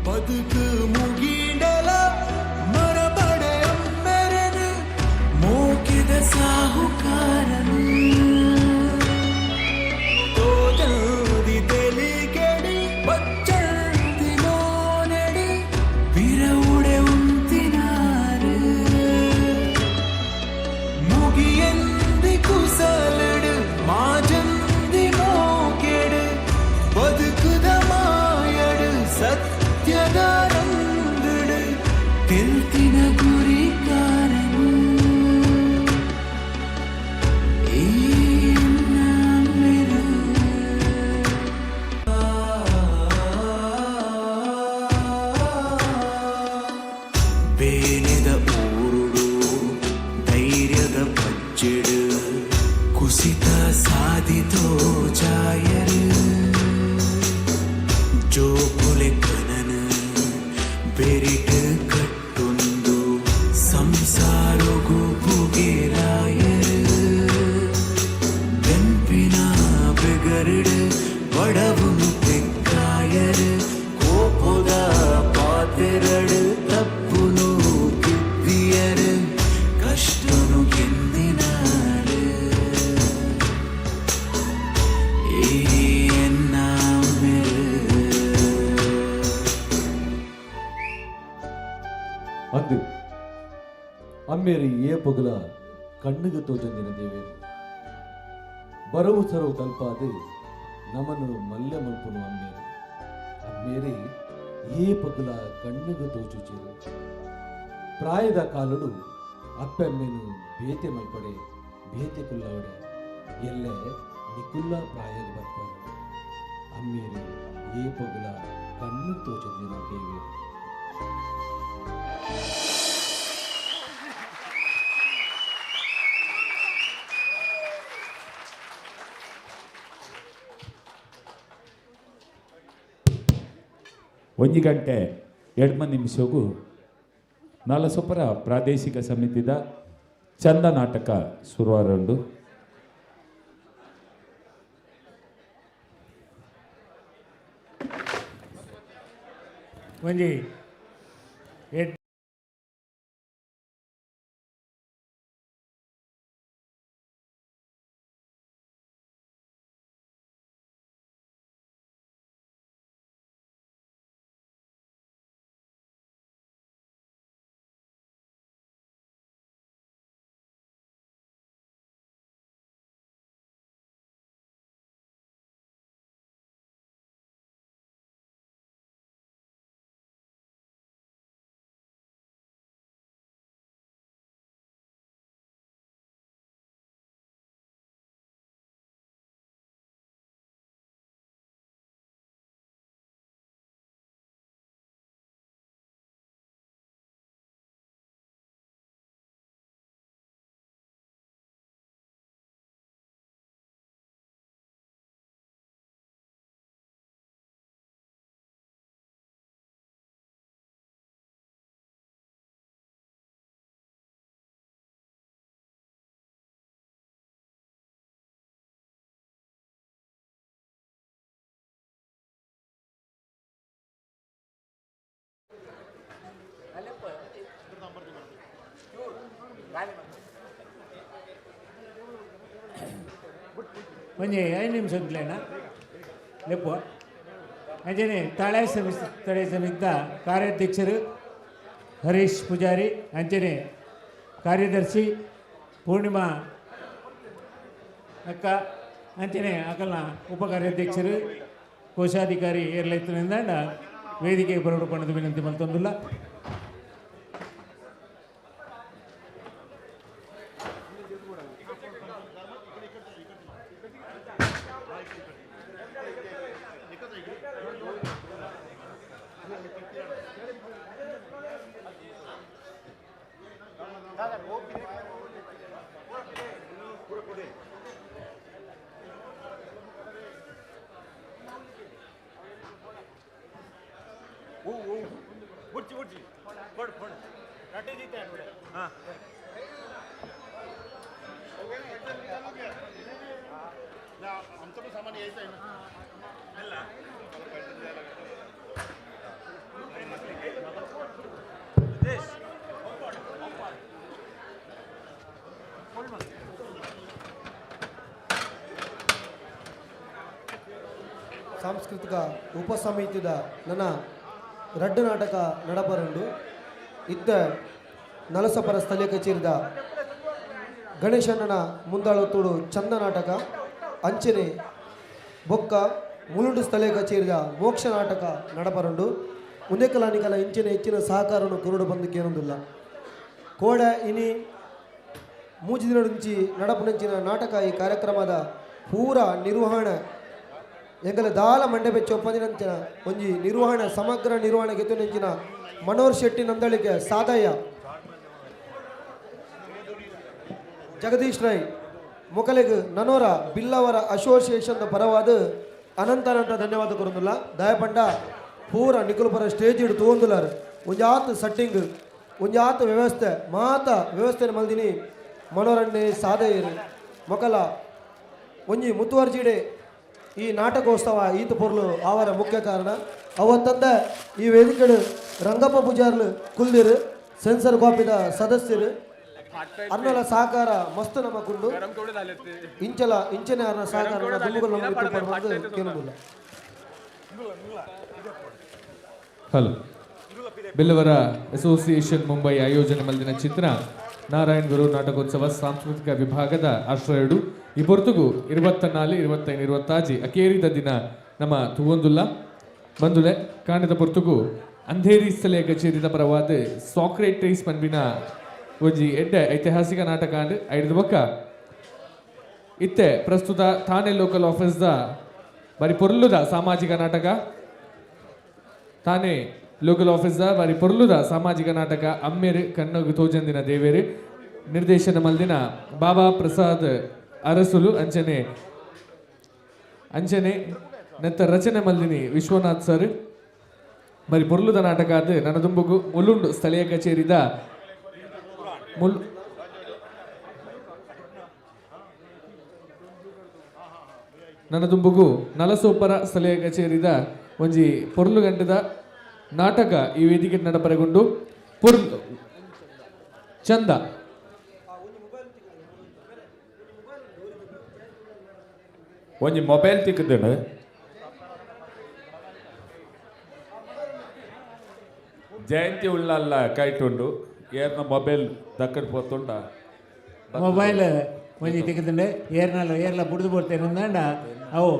ಬದುಕು ಮುಗಿಡಲ ಮರಬಡೆ ಅಮ್ಮೆರೆನು ಮೋಕಿದ ಸಾಹುಕಾರನು ತೋಜಂದಿ ತೆಲಿಗೆಡಿ ಬಚ್ಚಂದಿ ಮೋನೆಡಿ ಬಿರವುಡೆ ಉಂತಿನಾರು ಮುಗಿಯಂದಿ ಕುಸಲಡು ಮಾಜಂದಿ ಮೋಕೆಡು ಬದುಕುದ ಮಾಯಡು ಸತ್ಯದ ರಂಗಡು ತೆಲ್ತಿನ ಗುರಿಕಾರನು ಈ ನಮ್ಮೆರು. ಬೇನೆದ ಊರುಡು ಧೈರ್ಯದ ಪಜ್ಜೆಡು ಕುಸಿತ ಸಾಧಿತೋ ಜಾಯರು ಜೋಕುಲೆ ಕನನು ಬೆರಿಟ್ ಕಟ್ಟೊಂದು ಸಂಸಾರಗು ಪುಗೆರಾಯರು ಬೆಂಪಿನ ಬೆಗರುಡು ಬಡವುನು ತೆಕ್ಕಾಯರು ಕೋಪದ ಪಾತೆರಡು ತಪ್ಪುನು ಕಿದ್ದಿಯರು ಕಷ್ಟನು ಗೆಂದಿನಾರು ಈ ಎನ್ನ ಅಂದು ಅಮ್ಮೇರಿ ಏ ಪೊಗಲ ಕಣ್ಣುಗ ತೋಜಂದಿನ ದೇವೇರು ಬರವು ಸರವು ಕಲ್ಪಾದು ನಮನು ಮಲ್ಲೆ ಮಲ್ಪುನು ಅಮ್ಮೇರಿ ಅಮ್ಮೇರಿ ಏ ಪಗಲ ಕಣ್ಣುಗ ತೋಚುಚೇರು ಪ್ರಾಯದ ಕಾಲುಡು ಅಪ್ಪೆಮ್ಮೆನು ಬೇತೆ ಮಲ್ಪಡೆ ಬೇತೆ ಕುಲ್ಲವಡೆ ಎಲ್ಲೆ ನಿಕುಲ್ಲ ಪ್ರಾಯದ ಬರ್ಪಾರು ಅಮ್ಮೇರಿ ಏ ಪಗಲ ಕಣ್ಣು ತೋಚಂದಿನ ದೇವೇರು. ಒಂಜಿ ಗಂಟೆ ಎಡ್ಮ ನಿಮಿಷಗೂ ನಾಲಸೊಪರ ಪ್ರಾದೇಶಿಕ ಸಮಿತಿದ ಚಂದ ನಾಟಕ ಶುರುವಾರಂಡು. ಒಂಜಿ ಒಂಜಿ 5 ನಿಮಿಷ ಉಂಟ್ಲೇನ ಲೆಪ್ಪು ಅಂಚನೆ ತಾಳೆ ಸಮಿತಿ ತಡೆ ಸಮಿತಿದ ಕಾರ್ಯಾಧ್ಯಕ್ಷರು ಹರೀಶ್ ಪೂಜಾರಿ, ಅಂಚನೆ ಕಾರ್ಯದರ್ಶಿ ಪೂರ್ಣಿಮಾ ಅಕ್ಕ, ಅಂಚನೆ ಅಕಲ್ನ ಉಪ ಕಾರ್ಯಾಧ್ಯಕ್ಷರು ಕೋಶಾಧಿಕಾರಿ ಏರ್ಲೈತನಿಂದ ವೇದಿಕೆಗೆ ಬರಡು ವಿನಂತಿ ಮಲ್ತೊಂದುಲ್ಲ. ಸಾಂಸ್ಕೃತಿಕ ಉಪಸಮಿತಿದ ನನ್ನ ರಡ್ಡು ನಾಟಕ ನಡಪರಂಡು ಇತ್ತ ನಲಸಪರ ಸ್ಥಳೀಯ ಕಚೇರಿದ ಗಣೇಶಣ್ಣನ ಮುಂದಾಳತೋಡು ಚಂದ ನಾಟಕ, ಅಂಚನೆ ಬೊಕ್ಕ ಮುಲುಂಡು ಸ್ಥಳೀಯ ಕಚೇರಿದ ಮೋಕ್ಷ ನಾಟಕ ನಡಪರಂಡು. ಉಂದೆಕಲಾನಿಕಲ ಇಂಚಿನ ಹೆಚ್ಚಿನ ಸಹಕಾರವನ್ನು ಕುರುಡು ಬಂದಕ್ಕೇನೊಂದಿಲ್ಲ. ಕೋಡ ಇನಿ ಮೂಜಿ ದಿನಡುಂಚಿ ನಡಪುನಂಚಿನ ನಾಟಕ ಈ ಕಾರ್ಯಕ್ರಮದ ಪೂರ ನಿರ್ವಹಣೆ ಎಂಗಲ ದಾಲ ಮಂಡೆ ಚೊಪ್ಪದಿನಂಚಿನ ಒಂಜಿ ನಿರ್ವಹಣೆ ಸಮಗ್ರ ನಿರ್ವಹಣೆ ಗೆತ್ತುನಂಚಿನ ಮನೋಹರ್ ಶೆಟ್ಟಿ ನಂದಳಿಕೆ ಸಾದಯ್ಯ, ಜಗದೀಶ್ ರೈ ಮೊಕಲೆಗ್ ನನೋರ ಬಿಲ್ಲವರ ಅಸೋಸಿಯೇಷನ್ ಪರವಾದ ಅನಂತ ಅನಂತ ಧನ್ಯವಾದ ಕೊರೊಂದುಲ್ಲ. ದಯಪಂಡ ಪೂರ ನಿಕುಲು ಪರ ಸ್ಟೇಜ್ ಇಡು ತೂವೊಂದುಲ್ಲಾರ್ ಒಂಜಾತ್ ಸೆಟ್ಟಿಂಗ್ ಒಂಜಾತ್ ವ್ಯವಸ್ಥೆ ಮಾತ ವ್ಯವಸ್ಥೆ ಮಲ್ದಿನಿ ಮನೋರಣ್ಣೆ ಸಾದಯ್ಯರು ಮೊಕಲ ಒಂಜಿ ಮುತುವರ್ಜಿಡೆ ಈ ನಾಟಕೋತ್ಸವ ಈತ ಪೊರ್ಲು ಆವರ ಮುಖ್ಯ ಕಾರಣ. ಅವತ್ತಂದ ಈ ವೇದಿಕೆಡು ರಂಗಪ್ಪ ಪೂಜಾರ್ಲು ಕುಲ್ದಿರು ಸೆನ್ಸರ್ ಕಾಪಿದ ಸದಸ್ಯರು ಅರ್ನಲ ಸಹಕಾರ ಮಸ್ತ್ ನಮ್ಮ ಕುಂಡು ಇಂಚಲ ಇಂಚನೆ ಅರ್ನ ಸಹಕಾರ ಕೇಳುವುದಿಲ್ಲ. ಹಲೋ ಬಿಲ್ಲವರ ಅಸೋಸಿಯೇಷನ್ ಮುಂಬೈ ಆಯೋಜನೆ ಮಲ್ದಿನ ಚಿತ್ರ ನಾರಾಯಣ ಗುರು ನಾಟಕೋತ್ಸವ ಸಾಂಸ್ಕೃತಿಕ ವಿಭಾಗದ ಆಶ್ರಯಡು ಈ ಪೊರ್ತುಗು 24, 25, 26 ಅಕೇರಿದ ದಿನ ನಮ್ಮ ತುವಂದುಲ್ಲ ಬಂದುಲೆ ಕಾಣದ ಪೊರ್ತುಗು ಅಂಧೇರಿ ಸ್ಥಳೀಯ ಕಚೇರಿದ ಪರವಾದ ಸಾಕ್ರೇಟೀಸ್ ಪನ್ಪಿನ ಒಂಜಿ ಎಡ್ಡೆ ಐತಿಹಾಸಿಕ ನಾಟಕ ಐದು ಬೊಕ್ಕ ಇತ್ತೆ ಪ್ರಸ್ತುತ ಥಾಣೆ ಲೋಕಲ್ ಆಫೀಸ್ದ ಬಾರಿ ಪೊರ್ಲುದ ಸಾಮಾಜಿಕ ನಾಟಕ ಥಾಣೆ ಲೋಕಲ್ ಆಫೀಸ್ದ ಬಾರಿ ಪೊರ್ಲುದ ಸಾಮಾಜಿಕ ನಾಟಕ ಅಮ್ಮೇರು ಕಣ್ಣಗು ತೋಜಂದಿನ ದೇವೇರು ನಿರ್ದೇಶನ ಮಲ್ದಿನ ಬಾಬಾ ಪ್ರಸಾದ್ ಅರಸುಲು ಅಂಚನೆ ಅಂಚನೆ ನೆತ್ತ ರಚನೆ ಮಲ್ದಿನಿ ವಿಶ್ವನಾಥ್ ಸರ್ ಬರಿ ಪೊರ್ಲುದ ನಾಟಕ ಅದು ನನದುಂಬುಗು ಮುಲುಂಡು ಸ್ಥಳೀಯ ಕಚೇರಿದ ಮುಲ್ ನನದುಂಬುಗು ನಲಸೋಪರ ಸ್ಥಳೀಯ ಕಚೇರಿದ ಒಂಜಿ ಪೊರ್ಲು ಗಂಟದ ನಾಟಕ ಈ ವೇದಿಕೆ ನಡಪರೆಗೊಂಡು ಪೊರ್ಲು ಚಂದ. ಒಂಜಿ ಮೊಬೈಲ್ ತಿಕ್ಕುದುಂಡು. ಜಯಂತಿ ಉಳ್ಳಲ್ಲ ಕೈಟುಂಡು ಏರ್ನ ಮೊಬೈಲ್ ದಕ್ಕಡ್ ಪೋತುಂಡ. ಮೊಬೈಲ್ ಒಂಜಿ ತಿಕ್ಕುದುಂಡು ಏರ್ನಲ್ಲ ಏರ್ಲ ಬುಡ್ದು ಬೋಡ್ತೇನೆ ಅಂದಾಂಡ ಅವು.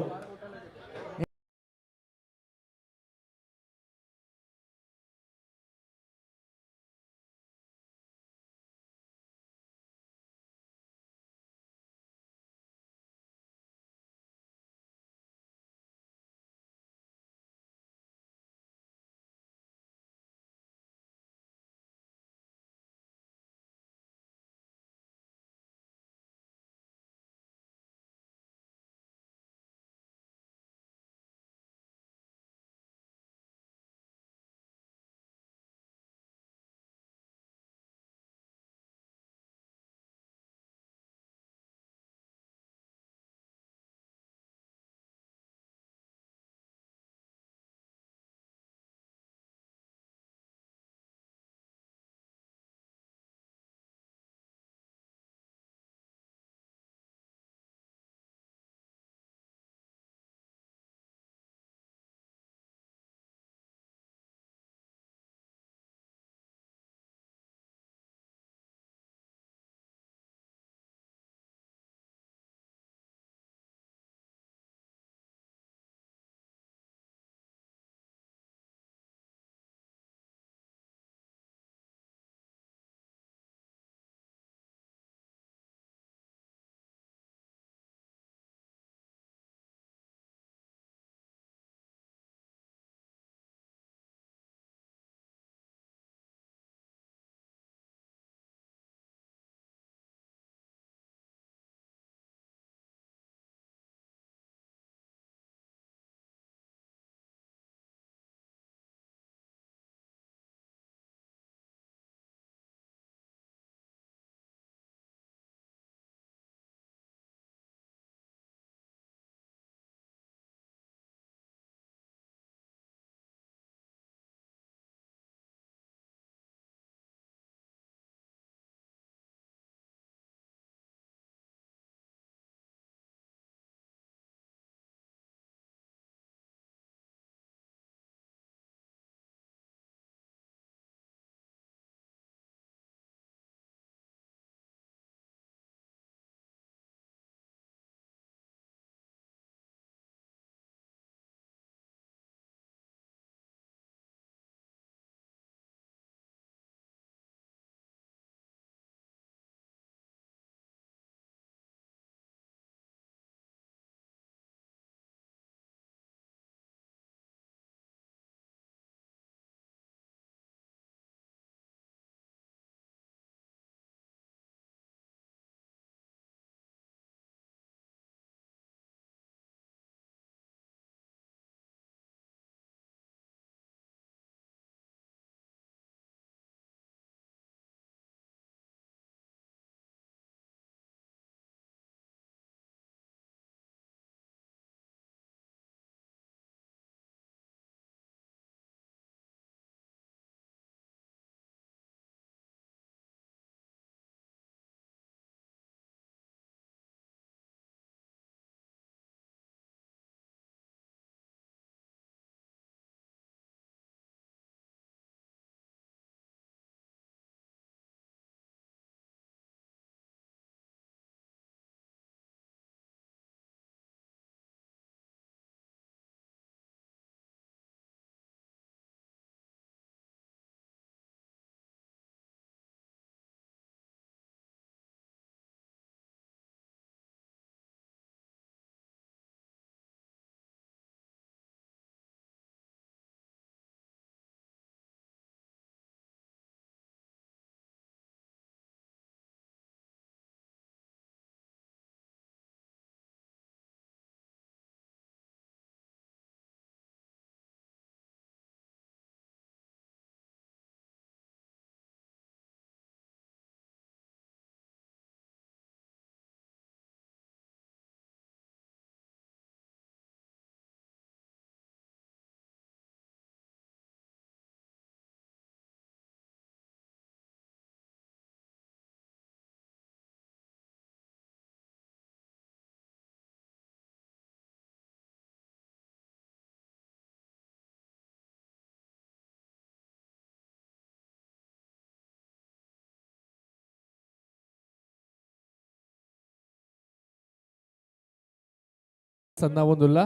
ಸಂದಾವೊಂದುಲ್ಲ.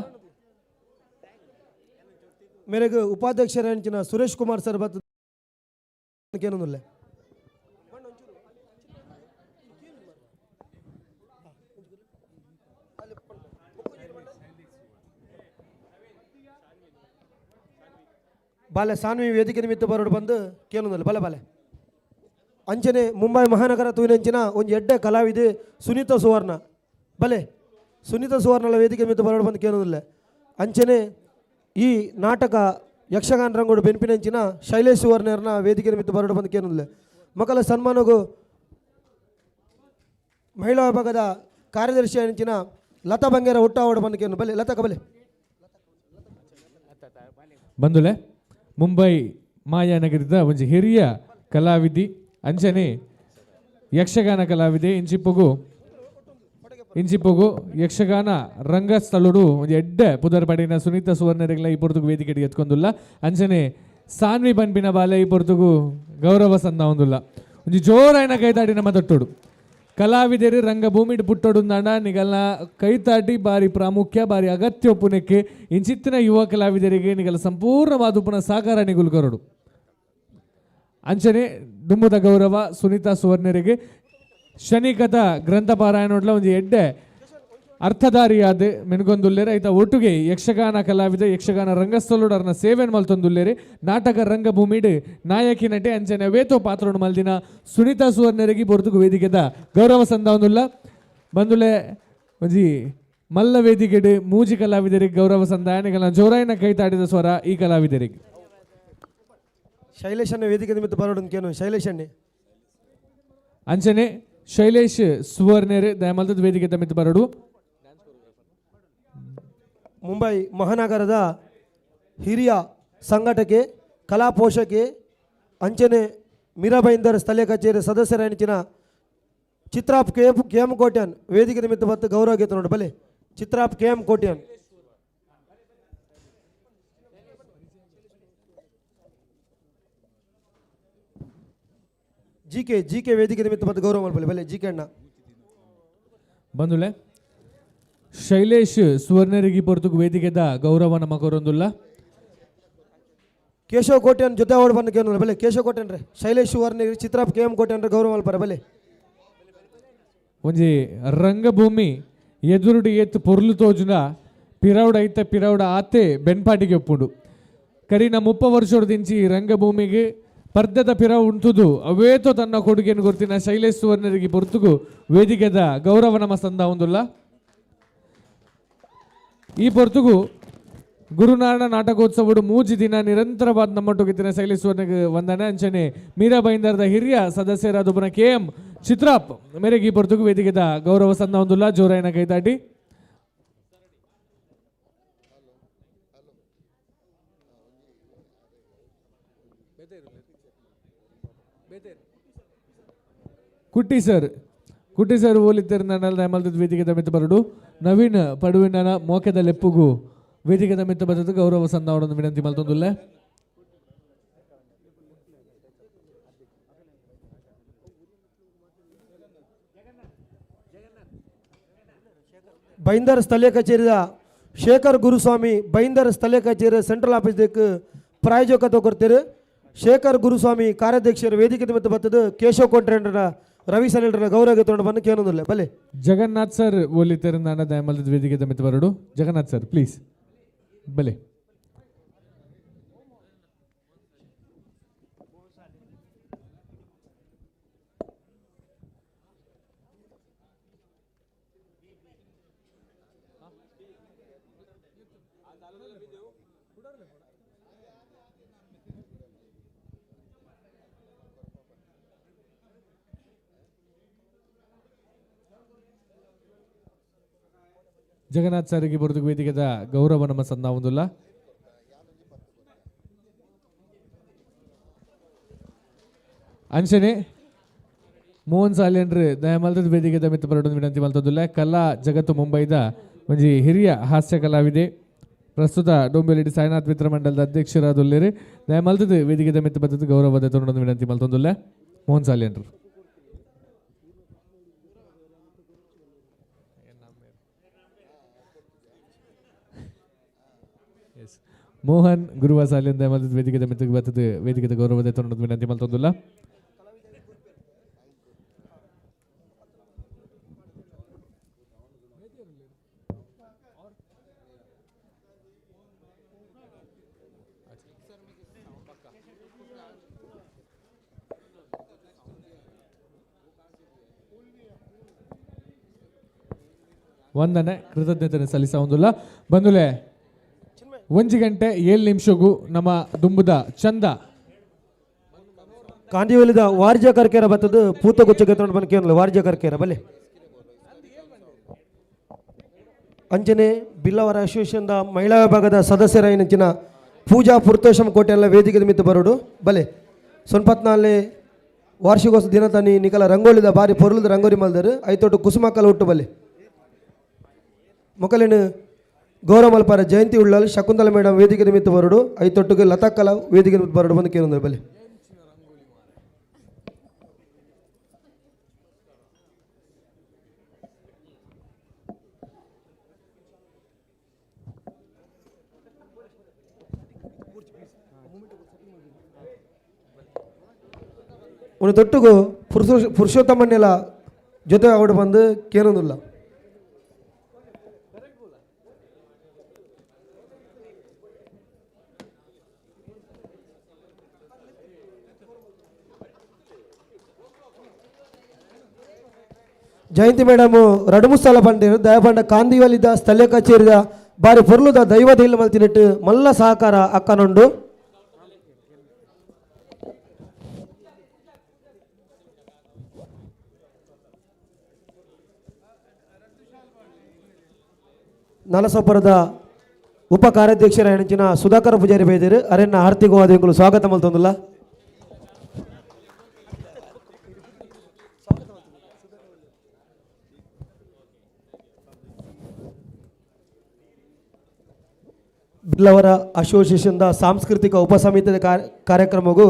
ಮೇರೆಗೆ ಉಪಾಧ್ಯಕ್ಷರ ಸುರೇಶ್ ಕುಮಾರ್ ಸರ್ ಬತ್ ಕೇನೊಂದುಲ್ಲೆ. ಬಾಲೆ ಸಾನ್ವಿ ವೇದಿಕೆ ನಿಮಿತ್ತ ಬರೋಡು ಬಂದು ಕೇನೊಂದುಲ್ಲೆ ಬಲೆ ಬಾಲೆ. ಅಂಚನೆ ಮುಂಬೈ ಮಹಾನಗರ ತೂಯಿನಂಚಿನ ಒಂಜಿ ಎಡ್ಡೆ ಕಲಾವಿದೆ ಸುನೀತಾ ಸುವರ್ಣ ಬಲೆ ಸುನೀತಾ ಸುವರ್ಣಲ ವೇದಿಕೆ ನಿಮಿತ್ತ ಬರೋಡು ಬಂದು ಕೇನೊಂದುಲ್ಲೆ. ಅಂಚನೆ ಈ ನಾಟಕ ಯಕ್ಷಗಾನ ರಂಗೋಡು ಬೆನ್ಪಿನಂಚಿನ ಶೈಲೇಶ್ ಸುವರ್ಣರ್ನ ವೇದಿಕೆ ನಿಮಿತ್ತ ಬರೋಡು ಬಂದು ಕೇನೊಂದುಲ್ಲೆ. ಮಕ್ಕಳ ಸನ್ಮಾನಗೂ ಮಹಿಳಾ ವಿಭಾಗದ ಕಾರ್ಯದರ್ಶಿ ಅಂಚಿನ ಲತಾ ಬಂಗೇರ ಹುಟ್ಟಾವಡು ಬಂದು ಕೇನು ಬಲೆ ಲತಾ ಬಲೆ. ಬಂದುಲೆ ಮುಂಬೈ ಮಾಯಾನಗರದ ಒಂಜಿ ಹಿರಿಯ ಕಲಾವಿದಿ ಅಂಚನೆ ಯಕ್ಷಗಾನ ಕಲಾವಿದೆ ಇಂಚಿಪ್ಪುಗು ಇಂಚಿಪ್ಪುಗು ಯಕ್ಷಗಾನ ರಂಗಸ್ಥಳಡು ಒಂಜಿ ಎಡ್ಡೆ ಪುದರ್ ಪಡಿನ ಸುನೀತಾ ಸುವರ್ಣರೆಗ್ಲ ಈ ಪೊರ್ತುಗು ವೇದಿಕೆಗೆ ಎತ್ಕೊಂದುಲ್ಲ. ಅಂಚನೆ ಸಾನ್ವಿ ಬನ್ಪಿನ ಬಾಲೆ ಈ ಪೊರ್ತುಗು ಗೌರವ ಸಂದ ಒಂದುಲ್ಲ. ಒಂಜಿ ಜೋರಾಯಿನ ಕೈತಾಡಿ ನಮ್ಮ ತೊಟ್ಟೋಡು ಕಲಾವಿದರು ರಂಗಭೂಮಿಡ್ ಪುಟ್ಟೊಡುಂದಾಂಡ ನಿಗಲ್ನ ಕೈತಾಟಿ ಬಾರಿ ಪ್ರಾಮುಖ್ಯ ಬಾರಿ ಅಗತ್ಯ ಪುನಕ್ಕೆ ಇಂಚಿತ್ತಿನ ಯುವ ಕಲಾವಿದರಿಗೆ ನಿಗಲ ಸಂಪೂರ್ಣವಾದ ಪುನಃ ಸಹಕಾರ ನಿಗುಲ್ ಕರಡು. ಅಂಚನೆ ದುಮ್ಮದ ಗೌರವ ಸುನೀತಾ ಸುವರ್ಣರಿಗೆ ಶನಿಕಥ ಗ್ರಂಥ ಪಾರಾಯಣೋಡ್ಲ ಒಂಜಿ ಎಡ್ಡೆ ಅರ್ಥಧಾರಿಯಾದ ಮೆನುಗೊಂದುಲ್ಲೇರೆ. ಐತ ಒಟ್ಟುಗೆ ಯಕ್ಷಗಾನ ಕಲಾವಿದ ಯಕ್ಷಗಾನ ರಂಗಸ್ಥಳೋಡರ್ನ ಸೇವೆನ್ ಮಲ್ತೊಂದುಲ್ಲೇರೆ. ನಾಟಕ ರಂಗಭೂಮಿಡ್ ನಾಯಕಿ ನಟೆ ಅಂಚನೆ ವೇತೋ ಪಾತ್ರನು ಮಲ್ದಿನ ಸುನೀತಾ ಸುವರ್ಣರಿಗೆ ಪೊರ್ತುಗು ವೇದಿಕೆದ ಗೌರವ ಸಂದಾವೊಂದುಲ್ಲ. ಬಂದುಲೆ ಒಂಜಿ ಮಲ್ಲ ವೇದಿಕೆಡ್ ಮೂಜಿ ಕಲಾವಿದರಿಗೆ ಗೌರವ ಸಂದಾಯನಿಗಲ ಜೋರಾಯಿನ ಕೈತಾಡಿದ ಸ್ವರ ಈ ಕಲಾವಿದರಿಗೆ. ಶೈಲೇಶ್ ವೇದಿಕೆ ನಿಮಿತ್ತ ಬರೋಡು ಕೇನು ಶೈಲೇಶ್ ಅಣ್ಣೆ. ಅಂಚನೆ ಶೈಲೇಶ್ ಸುವರ್ಣೇರ್ ದಯಮಲ್ತದ ವೇದಿಕೆ ತಮ್ಮಿತ್ತು ಬರಡು. ಮುಂಬೈ ಮಹಾನಗರದ ಹಿರಿಯ ಸಂಘಟಕೆ ಕಲಾ ಪೋಷಕೆ ಅಂಚನೆ ಮೀರಾಬೈಂದರ್ ಸ್ಥಳೀಯ ಕಚೇರಿ ಸದಸ್ಯರ ಹೆಂಚಿನ ಚಿತ್ರಾಪ್ ಕೆ ಕೆ ಎಂ ಕೋಟ್ಯಾನ್ ವೇದಿಕೆ ನಿಮಿತ್ತ ಬತ್ತು ಗೌರವ ಗೀತ ನೋಡಿ ಬಲೆ Chitrap K M Kotian. G K G K ವೇದಿಕೆ ನಿಮಿತ್ತ ಮತ್ತು ಗೌರವ ಮಲ್ಪಲೆ ಬಲೆ ಜಿ ಕೆ ಅಣ್ಣ. ಬಂದುಲೆ ಶೈಲೇಶ್ ಸುವರ್ಣರಿಗೆ ಪೊರ್ತುಗು ವೇದಿಕೆದ ಗೌರವ ನಮ್ಮ ಕೊರೊಂದುಲ್ಲ. ಕೇಶವ ಕೋಟ್ಯಾನ್ ಜೊತೆ ಓಡ್ ಬಂದು ಕೇಳೋಣ ಬಲೆ ಕೇಶವ ಕೋಟ್ಯಾನ್ ರೇ ಶೈಲೇಶ್ ಸುವರ್ಣಗಿರಿ ಚಿತ್ರಾಪ್ ಕೆ ಎಂ ಕೋಟ್ಯಾನ್ ಗೌರವ ಮಲ್ಪರ ಬಲೆ. ಒಂಜಿ ರಂಗಭೂಮಿ ಎದುರುಡು ಏತ್ ಪೊರ್ಲು ತೋಜುನ ಪಿರೌಡ ಐತ ಪಿರೌಡ ಆತೆ ಬೆನ್ಪಾಟಿಗೆ ಒಪ್ಪುಂಡು. ಕರಿನ 30 ವರ್ಷದಿಂಚಿ ರಂಗಭೂಮಿಗೆ ಪರ್ದದ ಪಿರ ಉಂಟುದು ಅವೇತೋ ತನ್ನ ಕೊಡುಗೆಯನ್ನು ಗೊತ್ತಿನ ಶೈಲೇಶ್ ಸುವರ್ಣರಿಗೆ ಪೊರ್ತುಗು ವೇದಿಕೆದ ಗೌರವ ನಮ್ಮ ಸಂದ ಒಂದುಲ್ಲ. ಈ ಪೊರ್ತುಗು ಗುರುನಾರಾಯಣ ನಾಟಕೋತ್ಸವಡು 3 ದಿನ ನಿರಂತರವಾದ ನಮ್ಮೊಟ್ಟಿಗೆ ಶೈಲೇಶ್ ಸುವರ್ಣಗೆ ವಂದನೆ. ಅಂಚನೆ ಮೀರಾ ಬೈಂದರ್ದ ಹಿರಿಯ ಸದಸ್ಯರಾದ ಕೆ ಎಂ ಚಿತ್ರಾಪ್ ಮೇರೆಗೆ ಈ ಪೊರ್ತುಗು ವೇದಿಕೆದ ಗೌರವ ಸಂದ ಒಂದುಲ್ಲ. ಜೋರಾಯನ ಕೈತಾಟಿ. ಕುಟ್ಟಿ ಸರ್ ಕುಟ್ಟಿ ಸರ್ ಓಲಿತ್ತಿರ ದಯಮಲ್ತದ ವೇದಿಕೆ ಮಿತ್ತ ಬರಡು. ನವೀನ್ ಪಡುವಿನ ಮೋಕೆದ ಲೆಪ್ಪುಗು ವೇದಿಕೆ ಮಿತ್ತ ಬದದು ಗೌರವ ಸಂದಾವಣನ್ನು ವಿನಂತಿ ಮಲ್ತೊಂದುಲ್ಲೆ. ಬೈಂದರ್ ಸ್ಥಳೀಯ ಕಚೇರಿದ ಶೇಖರ್ ಗುರುಸ್ವಾಮಿ ಬೈಂದರ್ ಸ್ಥಳೀಯ ಕಚೇರಿ ಸೆಂಟ್ರಲ್ ಆಫೀಸ್ ದೇಕ್ ಪ್ರಾಯೋಜಕತ್ವ ಕೊಡ್ತೀರಿ. ಶೇಖರ್ ಗುರುಸ್ವಾಮಿ ಕಾರ್ಯಾಧ್ಯಕ್ಷರು ವೇದಿಕೆ ನಿಮಿತ್ತ ಬತ್ತದು ಕೇಶವ್ ಕೊಂಟ್ರೇಂಡ್ರನ ರವಿ ಸನಿಲ್ರನ ಗೌರವ ತೊಗೊಂಡು ಬಂದು ಕೇಳೋದಿಲ್ಲ ಬಲೆ. ಜಗನ್ನಾಥ್ ಸರ್ ಓಲಿತ್ತರ ನಾನು ದಯಮಲ್ದ ವೇದಿಕೆ ಮಿತ್ತ ಬರಡು. ಜಗನ್ನಾಥ್ ಸರ್ ಪ್ಲೀಸ್ ಬಲೆ. ಜಗನ್ನಾಥ್ ಸರಿಗೆ ಬರೆದು ವೇದಿಕೆದ ಗೌರವ ನಮ್ಮ ಸಂದಾವೊಂದುಲ್ಲ. ಅಂಚನೆ ಮೋಹನ್ ಸಾಲಿಯನ್ರು ದಯಮಲ್ತದ ವೇದಿಕೆದ ಮಿತ್ತ ಬರಡೊಂದು ವಿನಂತಿ ಮಲ್ತೊಂದುಲ್ಲ. ಕಲಾ ಜಗತ್ತು ಮುಂಬೈದ ಒಂಜಿ ಹಿರಿಯ ಹಾಸ್ಯ ಕಲಾವಿದೆ ಪ್ರಸ್ತುತ ಡೊಂಬೆಲಿಡಿ ಸಾಯಿನಾಥ್ ಮಿತ್ರ ಮಂಡಲದ ಅಧ್ಯಕ್ಷರಾದುಲ್ಲೇರು. ದಯಮಲ್ತದ ವೇದಿಕೆದ ಮಿತ್ತ ಬತ್ತದ ಗೌರವದ ತೊಗೊಂಡು ವಿನಂತಿ ಮಲ್ತೊಂದುಲ್ಲ ಮೋಹನ್ ಸಾಲಿಯನ್ರು. ಮೋಹನ್ ಗುರುವ ಸಾಲಿಂದ ಮಲ್ತದ ವೇದಿಕೆದ ಮಿತ್ತಗೆ ಬತ್ತದ ವೇದಿಕೆದ ಗೌರವದ ತೊಂದು ವಿನಂತಿ ಮಲ್ತೊಂದುಲ್ಲ. ವಂದನೆ ಕೃತಜ್ಞತೆ ಸಲ್ಲಿಸ ಬಂದುಲೆ 1 ಗಂಟೆ 7 ನಿಮಿಷಗೂ ನಮ್ಮ ದುಂಬುದ ಚಂದ ಕಾಂದಿವಲಿದ ವಾರ್ಜ ಕರ್ಕೇರ ಬತ್ತದ ಪೂತಗುಚ್ಚ ಬಂದು ವಾರ್ಜ ಕರ್ಕೇರ ಬಲೆ ಅಂಚನೆ ಬಿಲ್ಲವರ ಅಸೋಸಿಯೇಷನ್ದ ಮಹಿಳಾ ವಿಭಾಗದ ಸದಸ್ಯರಾಯಿನಂಚಿನ ಪೂಜಾ ಪುರ್ತೋಷಂ ಕೋಟೆ ಎಲ್ಲ ವೇದಿಕೆ ಮಿತ್ತು ಬರೋಡು ಬಲೆ ಸೊನ್ಪತ್ನಾಲೆ ವಾರ್ಷಿಕೋತ್ಸವ ದಿನ ತಾನಿ ನಿಕಲ ರಂಗೋಲಿದ ಬಾರಿ ಪೊರುಲದ ರಂಗೋಲಿ ಮಲ್ದರು ಐತೊಟ್ಟು ಕುಸುಮಕಲ ಹುಟ್ಟು ಬಲೆ ಮೊಕಲಿನ ಗೌರವ ಮಲ್ಪಾರ ಜಯಂತಿ ಉಳ್ಳಾಲ್ ಶಕುಂತಲ ಮೇಡಮ್ ವೇದಿಕೆ ನಿಮಿತ್ತ ಬರಡು ಐತೊಟ್ಟಿಗೆ ಲತಾಕಲ ವೇದಿಕೆ ನಿಮಿತ್ತ ಬರಡು ಬಂದು ಕೇಳಿದ್ರೆ ಬಲೆ. ಒಂದು ತೊಟ್ಟುಗು ಪುರುಷೋತ್ತಮನ್ನೆಲ್ಲ ಜೊತೆ ಅವಡು ಬಂದು ಕೇಳೋದಿಲ್ಲ. ಜಯಂತಿ ಮೇಡಮ್ ರಡುಮುಸ್ಸಾಲ ಪಂಡೇರು ದಯಪಂಡ ಕಾಂದಿವಲಿದ ಸ್ಥಳೀಯ ಕಚೇರಿದ ಬಾರಿ ಪೊರ್ಲುದ ದೈವದ ಇಲ್ಲ ಮಲ್ತಿನಿಟ್ಟು ಮಲ್ಲ ಸಹಕಾರ ಅಕ್ಕನುಂಡು. ನಲಸೊಬ್ಬರದ ಉಪ ಕಾರ್ಯಾಧ್ಯಕ್ಷರ ಹೆಣಚಿನ ಸುಧಾಕರ ಪೂಜಾರಿ ಬೈದರು ಅರೆನ್ನ ಆರ್ಥಿಕವಾದಿಗಳು ಸ್ವಾಗತ ಮಲ್ತೊಂದುಲ್ಲ. ಬಿಲ್ಲವರ ಅಸೋಸಿಯೇಷನ್ದ ಸಾಂಸ್ಕೃತಿಕ ಉಪಸಮಿತಿಯ ಕಾರ್ಯಕ್ರಮಗೂ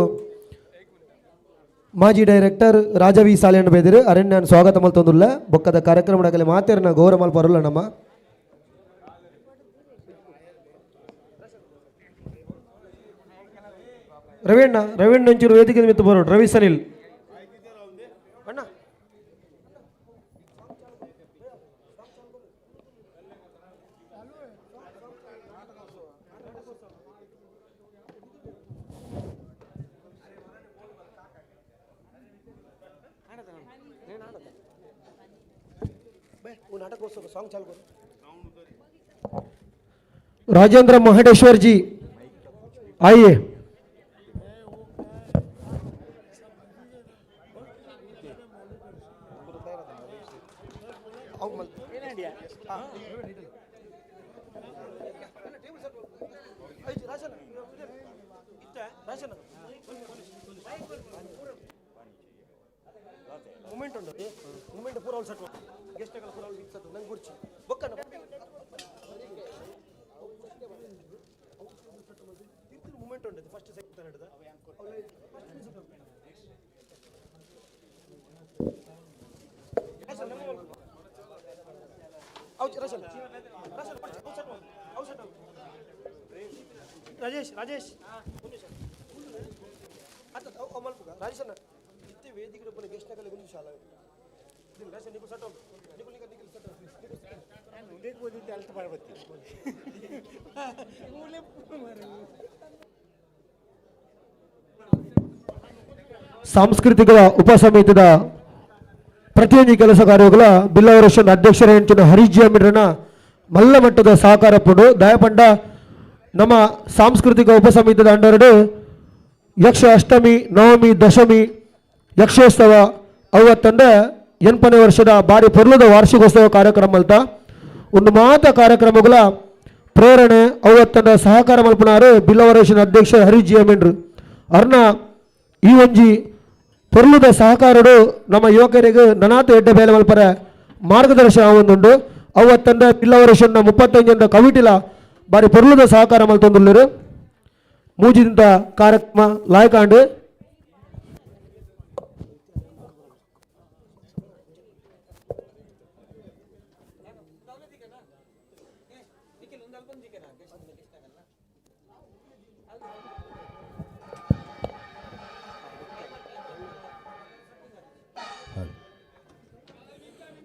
ಮಾಜಿ ಡೈರೆಕ್ಟರ್ ರಾಜವಿ ಸಾಲಿಯನ್ನು ಬೈದರು ಅರಣ್ಯ ಸ್ವಾಗತ ಮಲ್ತೊಂದುಲ್ಲ. ಬೊಕ್ಕದ ಕಾರ್ಯಕ್ರಮದಲ್ಲಿ ಮಾತೇರನ ಗೌರವ ಮಲ್ಪರಲ್ಲ ನಮ್ಮ ರವೀಣ್ಣ ರವೀಣ್ಣ ಒಂಚೂರು ವೇದಿಕೆ ಮಿತ್ತು ಬರೋಡು ರವಿ ಸನಿಲ್ ಅಣ್ಣ. राजेंद्र महाडेश्वर जी आइए। ಮೂಮೆಂಟ್ ಉಂಟು ಮೂಮೆಂಟ್ ಪೂರ ಸೆಟ್ ಗೆಸ್ಟ್ ಪೂರ ಸೆಟ್ ನಂಗೆ ಗುರ್ಚಿ ಬೊಕ್ಕನ ಮೂಮೆಂಟ್ ಉಂಟು ಫಸ್ಟ್ ಸೆಕೆಂಡ್ ಹಿಡಿದ ರಾಜೇಶ್ ರಾಜೇಶ್ ರಾಜೇಶ್ ಅಣ್ಣ ಇತ್ತೆ ವೇದಿಕೆ ಗೆಸ್ಟ್ ನಗಲಿ ಒಂದು ಶಾಲಾ ಸಾಂಸ್ಕೃತಿಕ ಉಪಸಮಿತಿಯ ಪ್ರತಿಯೊಂದು ಕೆಲಸ ಕಾರ್ಯಗಳ ಬಿಲ್ಲವರ ಅಧ್ಯಕ್ಷರ ಹರಿಜಿ ಅಮಿಡ್ರನ ಮಲ್ಲ ಮಟ್ಟದ ಸಹಕಾರ ಪುಡು ದಯಪಂಡ ನಮ್ಮ ಸಾಂಸ್ಕೃತಿಕ ಉಪಸಮಿತಿಯ ಅಂಡರಡು ಯಕ್ಷ ಅಷ್ಟಮಿ ನವಮಿ ದಶಮಿ ಯಕ್ಷೋತ್ಸವ ಅವತ್ತಂದ 80ನೇ ವರ್ಷದ ಬಾರಿ ಪೊರ್ಲದ ವಾರ್ಷಿಕೋತ್ಸವ ಕಾರ್ಯಕ್ರಮ ಅಲ್ತ ಒಂದು ಮಾತ ಕಾರ್ಯಕ್ರಮಗಳ ಪ್ರೇರಣೆ ಅವತ್ತಂದ ಸಹಕಾರ ಮಲ್ಪನಾರು ಬಿಲ್ಲವರೇಶನ ಅಧ್ಯಕ್ಷ ಹರಿಜಿ ಅಮಿಂಡ್ರು ಅರ್ನ ಈ ಒಂಜಿ ಪೊರ್ಲದ ಸಹಕಾರಡು ನಮ್ಮ ಯುವಕರಿಗೆ ನನಾತ ಎಡ್ಡೆ ಬೇಲೆ ಮಲ್ಪರ ಮಾರ್ಗದರ್ಶನ ಒಂದುಂಡು ಅವತ್ತಂದ ಬಿಲ್ಲವರೇಶನ 35 ಕವಿಟಿಲ ಬಾರಿ ಪೊರ್ಲದ ಸಹಕಾರ ಮಲ್ತೊಂದುಲ್ಲರು ಮೂಜಿದಿಂದ ಕಾರ್ಯಕ್ರಮ ಲಾಯ್ಕಾಂಡು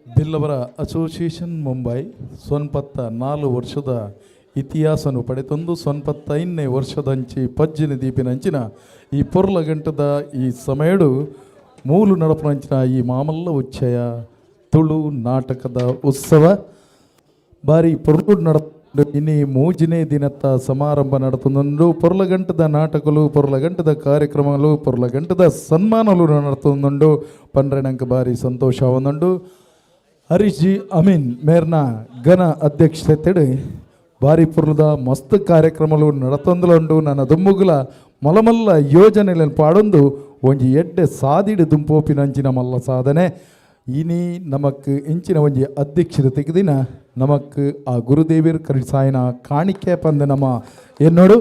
ಬಿಲ್ಲವರ ಅಸೋಸಿಯೇಷನ್ ಮುಂಬೈ 94 ವರ್ಷದ ಇತಿಹಾಸನು ಪಡೆತಂದು 95ನೇ ವರ್ಷದಂಚಿ ಪಜ್ಜಿನ ದೀಪಿನಂಚಿನ ಈ ಪೊರ್ಲ ಗಂಟದ ಈ ಸಮಯಡು ಮೂಲು ನಡಪನಂಚಿನ ಈ ಮಾಮಲ್ಲ ಉಚ್ಚಯ ತುಳು ನಾಟಕದ ಉತ್ಸವ ಬಾರಿ ಪೊರ್ಲು ನಡ ಇನಿ ಮೂಜನೇ ದಿನತ್ತ ಸಮಾರಂಭ ನಡತುಂದು. ಪೊರ್ಲಗಂಟದ ನಾಟಕలు ಪೊರ್ಲಗಂಟದ ಕಾರ್ಯಕ್ರಮಗಳು ಪೊರ್ಲಗಂಟದ ಸನ್ಮಾನలు ನಡತುಂದುಂಡು ಪಂಡ್ರೆ ನಂಗೆ ಬಾರಿ ಸಂತೋಷ ಒಂದುಂಡು. ಹರೀಶ್ ಜಿ ಅಮೀನ್ ಮೇರ್ನ ಘನ ಅಧ್ಯಕ್ಷತೆಡು ಬಾರಿ ಪೊರ್ಲದ ಮಸ್ತ್ ಕಾರ್ಯಕ್ರಮಗಳು ನಡತೊಂದುಲುಂಡು. ನನ್ನ ದುಂಬುಗುಲ ಮಲಮಲ್ಲ ಯೋಜನೆಗಳನ್ನು ಪಾಡೊಂದು ಒಂಜಿ ಎಡ್ಡೆ ಸಾದಿಡು ದುಂಪೋಪಿನಂಚಿನ ಮಲ್ಲ ಸಾಧನೆ. ಇನಿ ನಮಕ್ ಇಂಚಿನ ಒಂಜಿ ಅಧ್ಯಕ್ಷರ ತೆಗೆದಿನ ನಮಕ್ ಆ ಗುರುದೇವಿರ್ ಕರಿಸಾಯನ ಕಾಣಿಕೆ ಪಂದ ನಮ್ಮ ಎನ್ನೋಡು.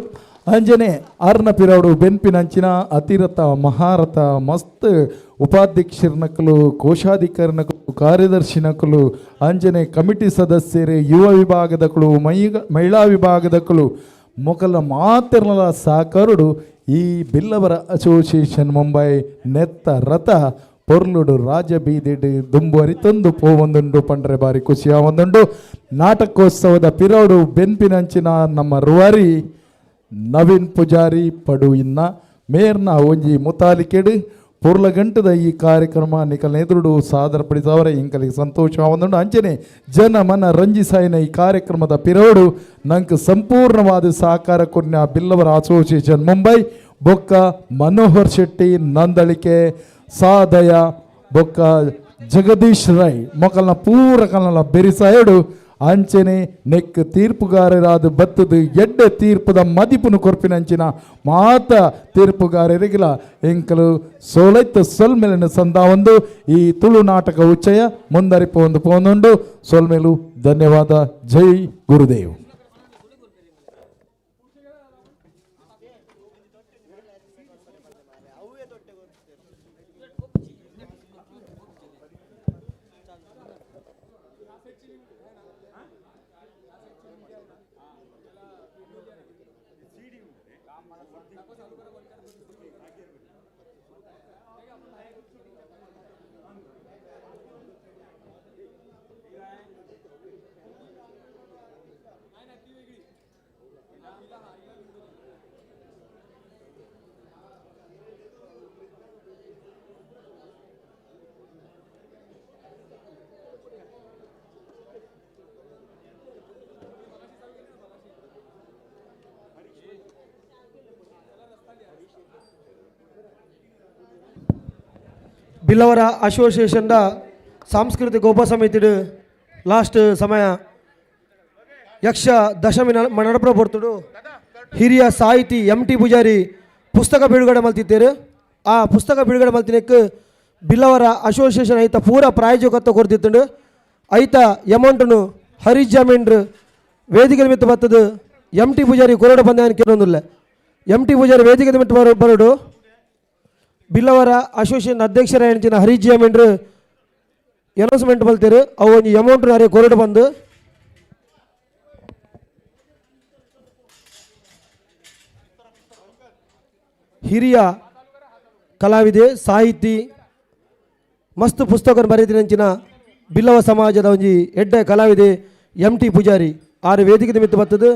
ಅಂಜನೆ ಅರ್ನ ಪಿರವಡು ಬೆನ್ಪಿನಂಚಿನ ಅತಿರಥ ಮಹಾರಥ ಮಸ್ತ್ ಉಪಾಧ್ಯಕ್ಷರನಕಲು ಕೋಶಾಧಿಕಾರಿನಕಲು ಕಾರ್ಯದರ್ಶಿನಕಲು ಅಂಜನೆ ಕಮಿಟಿ ಸದಸ್ಯರು ಯುವ ವಿಭಾಗದಕಲು ಮಹಿಳಾ ವಿಭಾಗದಕಲು ಮೊಕಲ ಮಾತಿರ್ನಲ ಸಹಕಾರುಡು ಈ ಬಿಲ್ಲವರ ಅಸೋಸಿಯೇಷನ್ ಮುಂಬೈ ನೆತ್ತ ರಥ ಪೊರ್ಲುಡು ರಾಜಬೀದಿಡು ದುಂಬುವರಿ ತಂದು ಪೋವೊಂದುಂಡು ಪಂಡ್ರೆ ಬಾರಿ ಖುಷಿಯಾವೊಂದುಂಡು. ನಾಟಕೋತ್ಸವದ ಪಿರವಡು ಬೆನ್ಪಿನಂಚಿನ ನಮ್ಮ ರುವಾರಿ ನವೀನ್ ಪೂಜಾರಿ ಪಡು ಇನ್ನ ಮೇರ್ನ ಒಂಜಿ ಮುತಾಲಿಕೆಡು ಪೊರ್ಲಗಂಟದ ಈ ಕಾರ್ಯಕ್ರಮ ನಿಕಲ್ನ ಎದುರುಡು ಸಾದರಪಡಿಸವರೆ ಇಂಕಲಿಗೆ ಸಂತೋಷ ಒಂದುಂಡು. ಅಂಚನೆ ಜನ ಮನ ರಂಜಿಸಾಯಿನ ಈ ಕಾರ್ಯಕ್ರಮದ ಪಿರವಡು ನಂಗೆ ಸಂಪೂರ್ಣವಾದ ಸಹಕಾರ ಕೊರ್ನ ಬಿಲ್ಲವರ ಅಸೋಸಿಯೇಷನ್ ಮುಂಬೈ ಬೊಕ್ಕ ಮನೋಹರ್ ಶೆಟ್ಟಿ ನಂದಳಿಕೆ ಸಾದಯ ಬೊಕ್ಕ ಜಗದೀಶ್ ರೈ ಮೊಕಲ್ನ ಪೂರಕಲ್ನ ಬೆರಿಸಾಯಡು. ಅಂಚನೆ ನೆಕ್ ತೀರ್ಪುಗಾರರಾದ ಬತ್ತದು ಎಡ್ಡೆ ತೀರ್ಪುದ ಮದಿಪುನು ಕೊರ್ಪಿನಂಚಿನ ಮಾತ ತೀರ್ಪುಗಾರರಿಗಿಲ ಎಂಕಲು ಸೋಲೈತ ಸೊಲ್ಮೆಲಿನ ಸಂದ ಒಂದು ಈ ತುಳು ನಾಟಕ ಉಚ್ಚಯ ಮುಂದರಿಪು ಒಂದು ಪೋನುಂಡು. ಸೊಲ್ಮೆಲು ಧನ್ಯವಾದ. ಜೈ ಗುರುದೇವ್. ಬಿಲ್ಲವರ ಅಸೋಸಿಯೇಷನ್ದ ಸಾಂಸ್ಕೃತಿಕ ಉಪಸಮಿತಿಡು ಲಾಸ್ಟ್ ಸಮಯ ಯಕ್ಷ ದಶಮಿ ನಡಪಡ ಬರ್ತುಡು ಹಿರಿಯ ಸಾಹಿತಿ ಎಂ ಟಿ ಪೂಜಾರಿ ಪುಸ್ತಕ ಬಿಡುಗಡೆ ಮಲ್ತಿದ್ದೇರು. ಆ ಪುಸ್ತಕ ಬಿಡುಗಡೆ ಮಲ್ತಿನಕ್ಕೆ ಬಿಲ್ಲವರ ಅಸೋಸಿಯೇಷನ್ ಐತ ಪೂರ ಪ್ರಾಯೋಜಕತ್ವ ಕೊರ್ತಿತ್ತುಂಡು. ಐತ ಎಮೌಂಟನು ಹರೀಶ್ ಜಾಮೀನ್ರು ವೇದಿಕೆ ನಿಮಿತ್ತ ಬರ್ತದೆ ಎಂ ಟಿ ಪೂಜಾರಿ ಕೊರಡು ಬಂದ ಕೇಳೊಂದಿಲ್ಲ. ಎಂ ಟಿ ಪೂಜಾರಿ ವೇದಿಕೆ ನಿಮಿತ್ತ ಬರೋಡು ಬಿಲ್ಲವರ ಅಸೋಸಿಯೇಷನ್ ಅಧ್ಯಕ್ಷರ ಹೆಂಚಿನ ಹರೀಶ್ ಜಾಮೀನ್ರು ಅನೌನ್ಸ್ಮೆಂಟ್ ಬಲ್ತೀರು. ಅವು ಒಂಜಿ ಅಮೌಂಟ್ ಅರೆ ಕೊರಡು ಬಂದು ಹಿರಿಯ ಕಲಾವಿದೆ ಸಾಹಿತಿ ಮಸ್ತ್ ಪುಸ್ತಕ ಬರೆದಿನಂಚಿನ ಬಿಲ್ಲವ ಸಮಾಜದ ಒಂಜಿ ಎಡ್ಡೆ ಕಲಾವಿದೆ ಎಂ ಟಿ ಪೂಜಾರಿ ಆರು ವೇದಿಕೆ ನಿಮಿತ್ತ ಬರ್ತದೆ.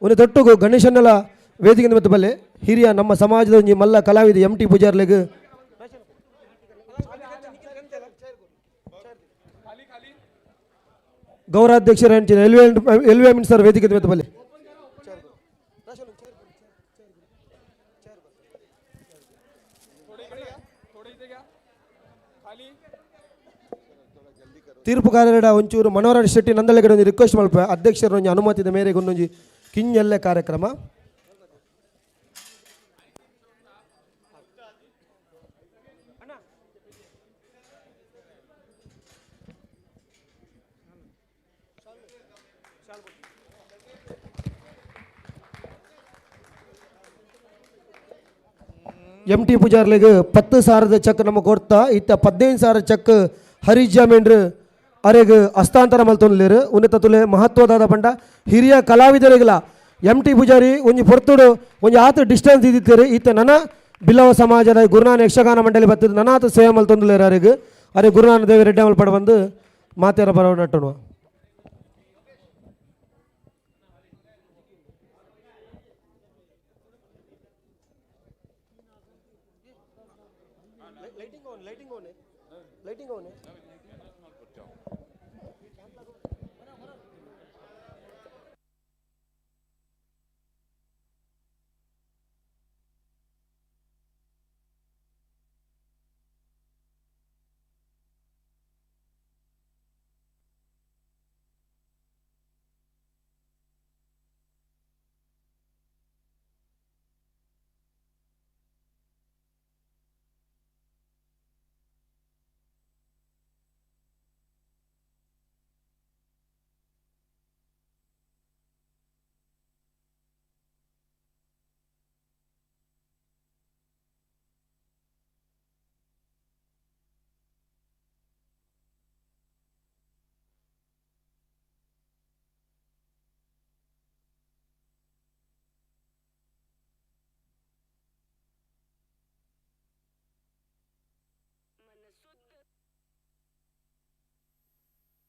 ಒಂದು ತೊಟ್ಟುಗು ಗಣೇಶನೆಲ್ಲ ವೇದಿಕೆ ನಿಮಿತ್ತ ಬಲ್ಲೆ ಹಿರಿಯ ನಮ್ಮ ಸಮಾಜದ ಒಂಜಿ ಮಲ್ಲ ಕಲಾವಿದೆ ಎಂ ಟಿ ಪೂಜಾರ್ಲೆಗ್ ಗೌರವಾಧ್ಯಕ್ಷರ ಹೆಂಚಿನ L V Amin sir ವೇದಿಕೆ ನಿಮಿತ್ತ ಬಲ್ಲೆ. ತೀರ್ಪುಗಾರರ ಒಂಚೂರು ಮನೋಹರ ಶೆಟ್ಟಿ ನಂದಳಿಗಡೆ ಒಂದು ರಿಕ್ವೆಸ್ಟ್ ಮಲ್ಪ ಅಧ್ಯಕ್ಷರ ಒಂಜಿ ಅನುಮತಿದ ಮೇರೆಗೆ ಒಂದೊಂಜಿ ಕಿಂಜಲ್ಲೆ ಕಾರ್ಯಕ್ರಮ. ಎಂ ಟಿ ಪೂಜಾರ್ಲಿಗೆ 10,000 ಚೆಕ್ ನಮಗೆ ಕೊಡ್ತಾ ಇತ್ತ 15,000 ಚೆಕ್ ಹರೀಶ್ ಜಾಮೀನ್ರು ಅರೆಗ್ ಹಸ್ತಾಂತರ ಮಲ್ತೊಂದ್ಲೇರು. ಉನ್ನತ ತುಲೆ ಮಹತ್ವದಾದ ಪಂಡ ಹಿರಿಯ ಕಲಾವಿದರಿಗಲ ಎಂ ಟಿ ಪೂಜಾರಿ ಒಂಜಿ ಪೊರ್ತುಡು ಒಂಜಿ ಆತ ಡಿಸ್ಟೆನ್ಸ್ ಇದ್ದಿತ್ತೇರು. ಈತ ನನ್ನ ಬಿಲ್ಲವ ಸಮಾಜದ ಗುರುನಾನ ಯಕ್ಷಗಾನ ಮಂಡಳಿ ಬತ್ತದ ನನಾತ ಸೇವೆ ಮಲ್ತೊಂದುಲ್ಲೆರ್ ಅರೆಗ್ ಅರೆ ಗುರುನಾನ ದೇವೆರ್ ಎಡ್ಡೆ ಮಲ್ಪಡ್ ಬಂದು ಮಾತೆರ ಬರವು ನಟ್ಟುನು. Lighting on, lighting on, lighting on.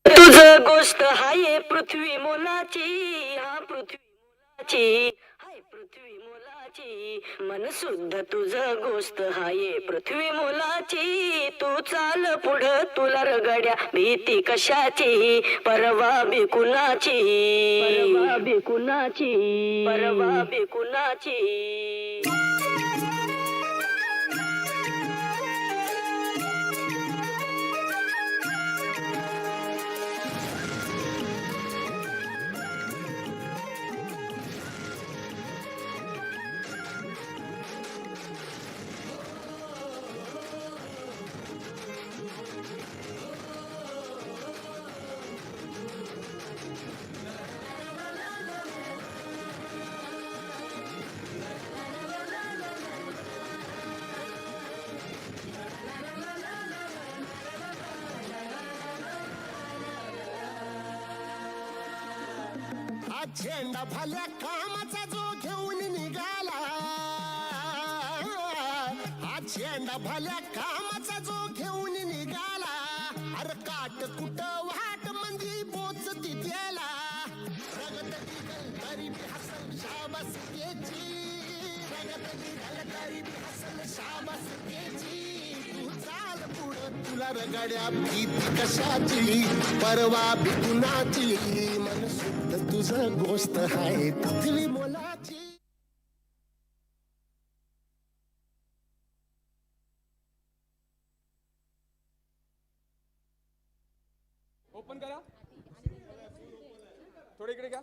तुझं गोष्ट हाय पृथ्वी मोलाची, हा पृथ्वी मोलाची, हाय पृथ्वी मोलाची. मन शुद्ध तुझं गोष्ट हाय पृथ्वी मोलाची. तू चाल पुढं तुला रगड्या भीती कशाची, परवा बी कुणाची, परवा बी कुणाची, परवा बी कुणाची. झेंडा भल्या कामाचा जो घेऊन निघाला, हा झेंडा भल्या कामाचा जो घेऊन निघाला, अरे काट कुट वाट मंदी बोचती त्याला, रगत निघल तरी बी हसल शाबास त्याची, रगत निघल तरी बी हसल शाबास त्याची. तू चाल पुढं तुला रगड्या भीती कशाची, परवा बी कुणाची, मन शुद्ध तुझं गोष्ट आहे पृथ्वी मोलाची. ओपन करा थोडे इकडे घ्या.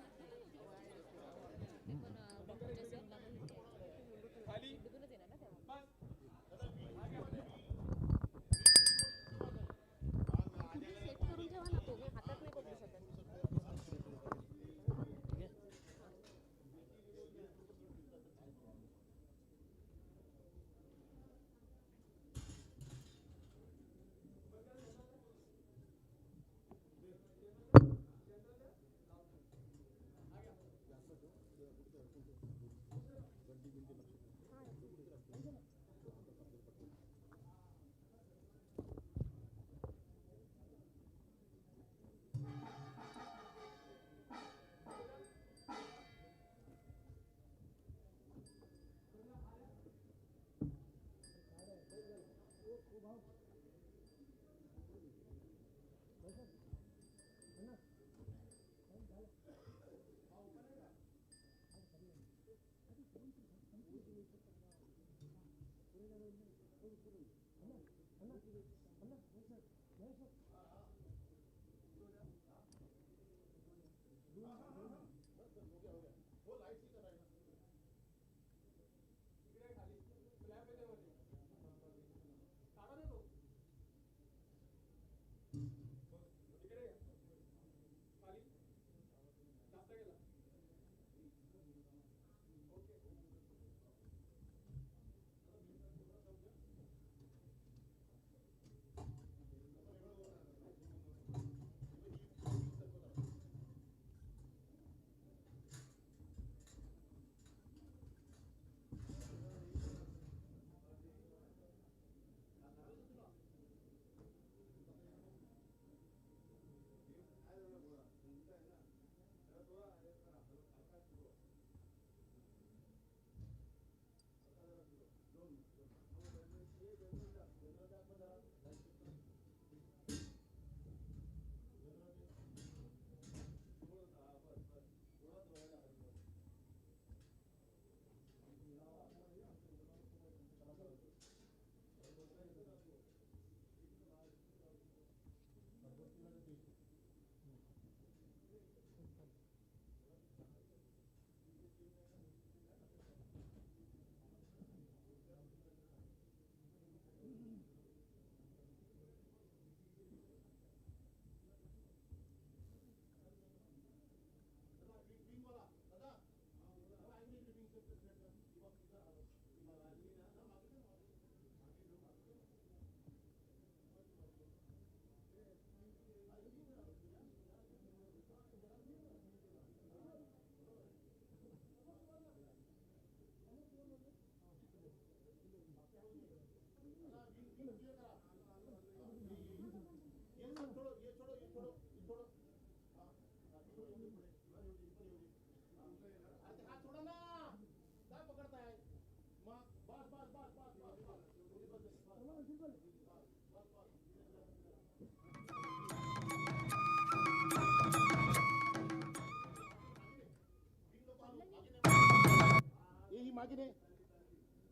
ही मागे रे,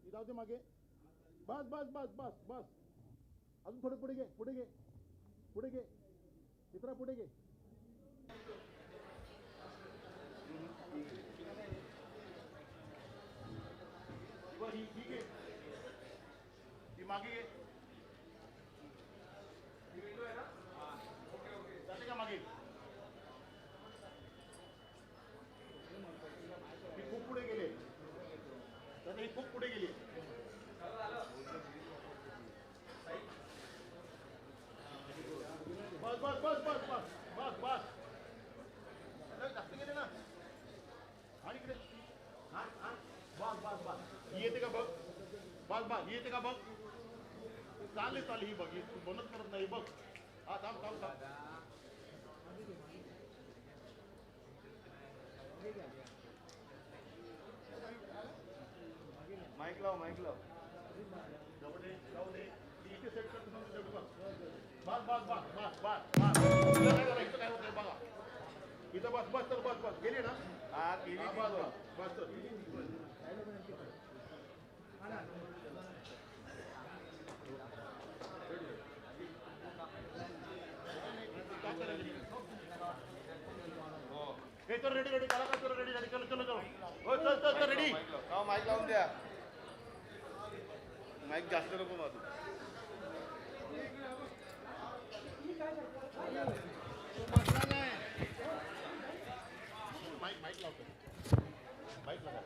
ही जाऊ दे मागे. बस बस बस बस बस, अजून थोडं पुढे घे, पुढे घे, पुढे घे, मित्रा पुढे घे. ही घे, ही मागे घे. जाते का मागे? ही खूप पुढे गेले, ही खूप पुढे गेली. बस बस बस बस बस बस बस, जास्त गेले ना. आणि इकडे बस बस बस, ही येते का बघ. बस बस, ही येते का बघ. चालेल चालेल, ही बघ, ही बनत करत नाही बघ. हा थांब थांब थांब. माईक लाव, माईक लाव. जाऊ दे, जाऊ दे. इथे सेट करतो ना तेवढं बघ. बस बस बस बस बस बस. इथं काय झालं, इथं काय होतंय बघा. इथं बस बस तर बस बस गेली ना. हा गेली. बस बस बस तर. हे तर रेडी रेडी करा, चलो रेडी रेडी, चलो चलो चलो. हो चल चल चल रेडी. हा माईक लावून द्या. माईक जास्त नको मारू. माईक माईक लावतो, माईक लावा.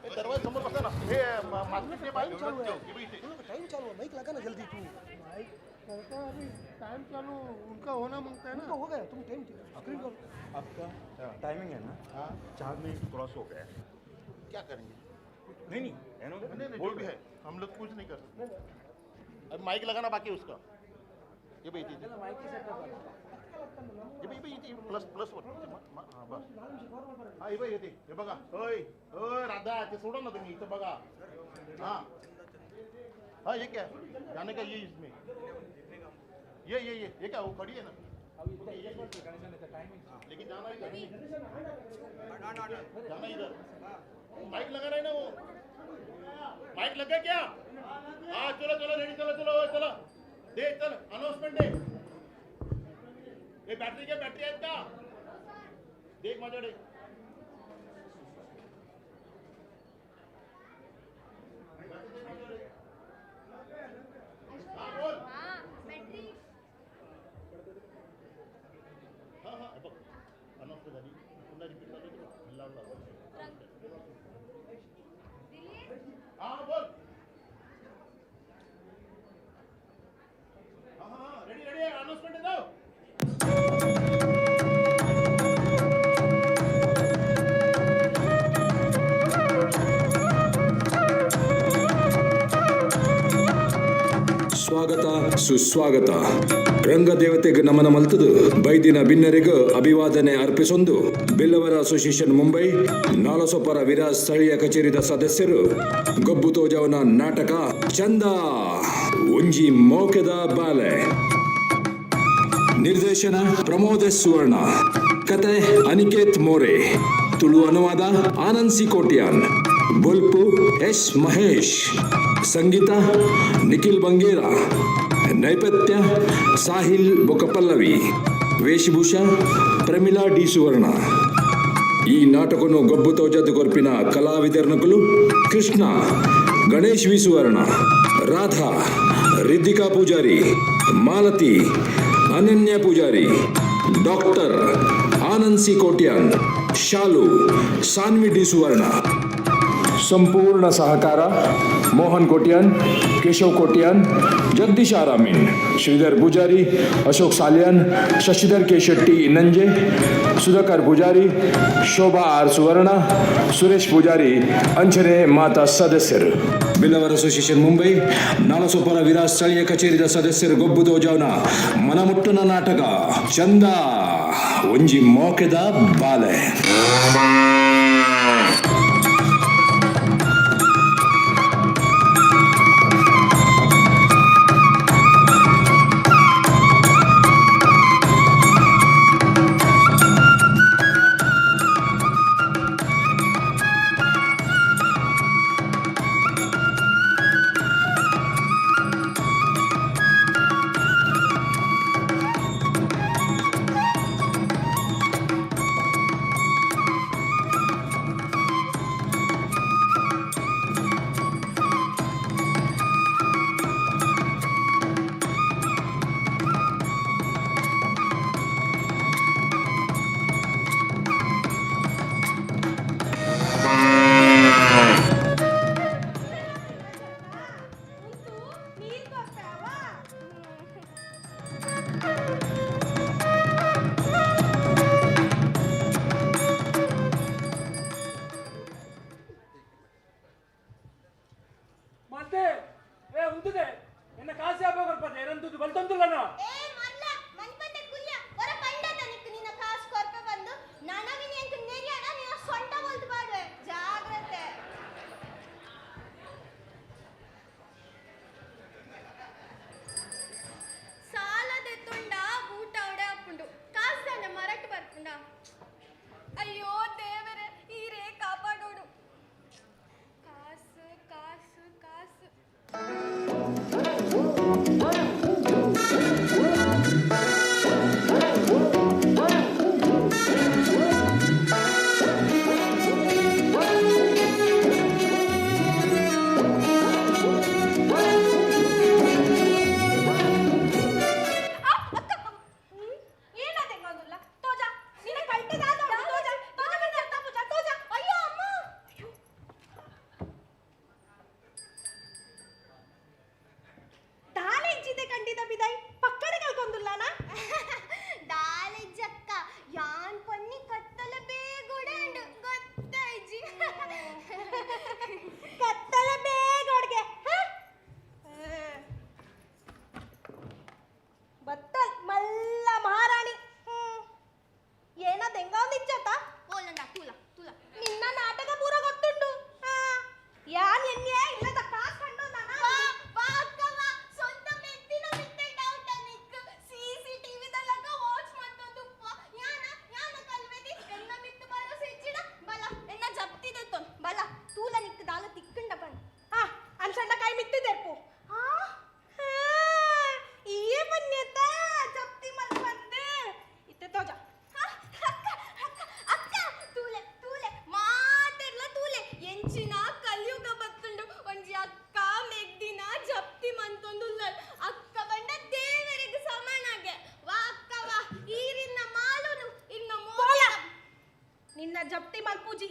हे दरवाजा समोर बसा ना. हे मार्केट टाइम चालू है, टाइम चालू है, माइक लगा ना जल्दी तू. माइक करता है अभी टाइम चालू उनका होना मांगता है ना. उनका हो गया, तुम टाइम स्क्रीन करो. आपका टाइमिंग है ना, 4 मिनट क्रॉस हो गया, क्या करेंगे? नहीं नहीं नहीं नहीं, जो भी है हम लोग कुछ नहीं कर सकते. अब माइक लगाना बाकी है उसका. ये भाई ये भाई ये प्लस प्लस वर. हां बस. हा हे भाई येते, हे बघा. ओय ओय राधा, ते सोडा ना तुम्ही, इथं बघा. हां हाँ, ये क्या जाने का ये इसमें ये ये ये ये क्या वो खड़ी है ना, लेकिन जाना इधर, जाना इधर. माइक लगा रहा है ना वो, माइक लग गया क्या? हाँ चलो चलो रेडी, चलो चलो चलो दे, चल अनाउंसमेंट दे. ये बैटरी क्या, बैटरी है का देख मजा दे. हाँ बोल. हाँ बैटरी. हाँ हाँ बघ अनाउंसमेंट झाली, पुन्हा रिपीट झालं. लावला. हाँ बोल. हाँ हाँ रेडी रेडी, अनाउंसमेंट दे दो. ಸ್ವಾಗತ ಸುಸ್ವಾಗತ. ರಂಗದೇವತೆಗೆ ನಮನ ಮಲ್ತದು ಬೈದಿನ ಬಿನ್ನರಿಗೂ ಅಭಿವಾದನೆ ಅರ್ಪಿಸೊಂದು ಬಿಲ್ಲವರ ಅಸೋಸಿಯೇಷನ್ ಮುಂಬೈ ನಾಲಸೊಪ್ಪರ ವಿರಾಜ್ ಸ್ಥಳೀಯ ಕಚೇರಿದ ಸದಸ್ಯರು ಗೊಬ್ಬು ತೋಜವನ ನಾಟಕ ಚಂದ ಒಂಜಿ ಮೋಕೆದ ಬಾಲೆ. ನಿರ್ದೇಶನ ಪ್ರಮೋದ ಸುವರ್ಣ, ಕತೆ ಅನಿಕೇತ್ ಮೋರೆ, ತುಳು ಅನುವಾದ ಆನಂದ್ ಸಿ ಕೋಟ್ಯಾನ್, ಬೊಲ್ಪು ಎಸ್ ಮಹೇಶ್, ಸಂಗೀತ ನಿಖಿಲ್ ಬಂಗೇರ, ನೈಪಥ್ಯ ಸಾಹಿಲ್ ಬೊಕಪಲ್ಲವಿ, ವೇಷಭೂಷಾ ಪ್ರಮಿಳಾ ಡಿ ಸುವರ್ಣ. ಈ ನಾಟಕನು ಗೊಬ್ಬು ತೋಜದ ಕೊರ್ಪಿನ ಕಲಾವಿದರ್ನಕುಲು Krishna, Ganesh V Suvarna, Radha, Riddhika Pujari, Malathi, Ananya Pujari, doctor Anand C Kotian, Shalu, Sanvi D Suvarna. ಸಂಪೂರ್ಣ ಸಹಕಾರ ಮೋಹನ್ ಕೋಟ್ಯಾನ್, ಕೇಶವ್ ಕೋಟ್ಯಾನ್, ಜಗದೀಶ್ ಆರಾಮೀನ್, ಶ್ರೀಧರ್ ಪೂಜಾರಿ, ಅಶೋಕ್ ಸಾಲಿಯಾನ್, ಶಶಿಧರ್ ಕೆ ಶೆಟ್ಟಿ ಇನ್ನಂಜೆ, ಸುಧಾಕರ್ ಪೂಜಾರಿ, ಶೋಭಾ ಆರ್ ಸುವರ್ಣ, ಸುರೇಶ್ ಪೂಜಾರಿ ಅಂಚನೆ ಮಾತಾ ಸದಸ್ಯರು. ಬಿಲ್ಲವರ ಅಸೋಸಿಯೇಷನ್ ಮುಂಬೈ ನಾಲಸೊಪ್ಪರ ವಿರಾಜ್ ಸ್ಥಳೀಯ ಕಚೇರಿದ ಸದಸ್ಯರು ಗೊಬ್ಬು ದೋಜಾವ್ನ ಮನಮುಟ್ಟುನ ನಾಟಕ ಚಂದ ಒಂಜಿ ಮೋಕೆದ ಬಾಲೆ. ಕೊರೊಂದುಲ್ಲನ ಏ ಮಲ್ಲ ಮನ್ಪಂದೆ ಕುಲ್ಯ ಒರ ಪಂಡದ ನಿಕ್ ನಿನ್ನ ಕಾಸ್ ಕೊರ್ಪೆ ಬಂದು ನನವಿನ ಎಂಕ್ ನೆರಿಯಡ ನಿನ್ನ ಸೊಂಟ ಬೊಲ್ದು ಪಾಡುವೆ ಜಾಗ್ರತೆ. ಸಾಲದೆ ತುಂಡ ಊಟ ಒಡೆ ಅಪ್ಪುಂಡು ಕಾಸ್ದಾನ ಮರಟ್ ಬರ್ಪುಂಡ. ಅಯ್ಯೋ ದೇವರೇ ಈರೇ ಕಾಪಾಡೋಡು. ಕಾಸು ಕಾಸು ಕಾಸು. ಏನದೆಂಗೊಂದುಲ್ಲ ತೋಜ ನಿನ್ನ ಕಂಟಿದಾದ ತೋಜ ತೋಜ ಬಂದ ತಪ್ಪುಜ ತೋಜ. ಅಯ್ಯೋ ಅಮ್ಮ ದಾಲೆ ಇಚ್ಚಿದೆ ಕಂಡಿದ ಬಿದಾಯಿ ಪಕ್ಕಡೆ ಕಲ್ಕೊಂದುಲ್ಲನ ದಾಲೆ ಜಕ್ಕ ಯಾನ್ ಪನ್ನಿ ಕತ್ತಲ ಬೇಗುಡೆ ಗೊತ್ತಾಯ್ಜಿ ಕತ್ತಲ ಬೇಗೊಡ್ಗೆ ಬತ್ತಲ್ ಮಲ್ಲ ಮಹಾರಾಣಿ. ಏನದ ಹೆಂಗ ಇಚ್ಚತ ಓಲಂಡ ತೂಲ ತೂಲ ನಿನ್ನ ನಾಟಕ ಪೂರ ಗೊತ್ತುಂಟು. ಯಾನ್ ಎನ್ನೆ ಇಲ್ಲದ ಕಾಸ್ ಕಂಡು ಸ್ವಂತ ಮೆತ್ತಿನ ಮಿತ್ತೆ ಡೌಟ್ ನಿಕ್ ಸಿಸಿಟಿವಿ ದಲಕ ವಾಚ್ ಮಾಡ್ತೊಂದು ಯಾನ ಯಾನ ಕಲ್ವೆದಿ ಎನ್ನ ಮಿತ್ತು ಭರೋಸೆ ಇಚ್ಚಿಡ ಬಲ ಎನ್ನ ಜಪ್ತಿದೆ ತೊನ್ ಬಲ ತೂಲ ನಿಕ್ ದಾಲ ತಿಕ್ಕಂಡ ಬನ್. ಹಾ ಅನ್ಸಂಡ ಕೈ ಮಿತ್ತಿದೆರ್ಪು. ಹಾ ಈಯೇ ಬನ್ಯತ ಜಪ್ತಿ ಮಲ್ಪಂದು ಇತ್ತೆ ತೋಜ. ಅಕ್ಕ ಅಕ್ಕ ತೂಲೆ ತೂಲೆ ಮಾತೆರ್ಲ ತೂಲೆ ಎಂಚಿನ ಕಲಿಯುಗ ಬತ್ತುಂಡು ಒಂಜಿ ಅಕ್ಕ ಮೆಗ್ದಿನ ಜಪ್ತಿ ಮಂತೊಂದುಲ್ಲಲ್ ಅಕ್ಕ ಬಂಡ ದೇವರಿಗೆ ಸಮಾನಾಗೆ ವಾ ಅಕ್ಕ ವಾ ಈರಿನ ಮಾಲುನು ಇನ್ನ ಮೋಲ ನಿನ್ನ ಜಪ್ತಿ ಮಲ್ಪೂಜಿ.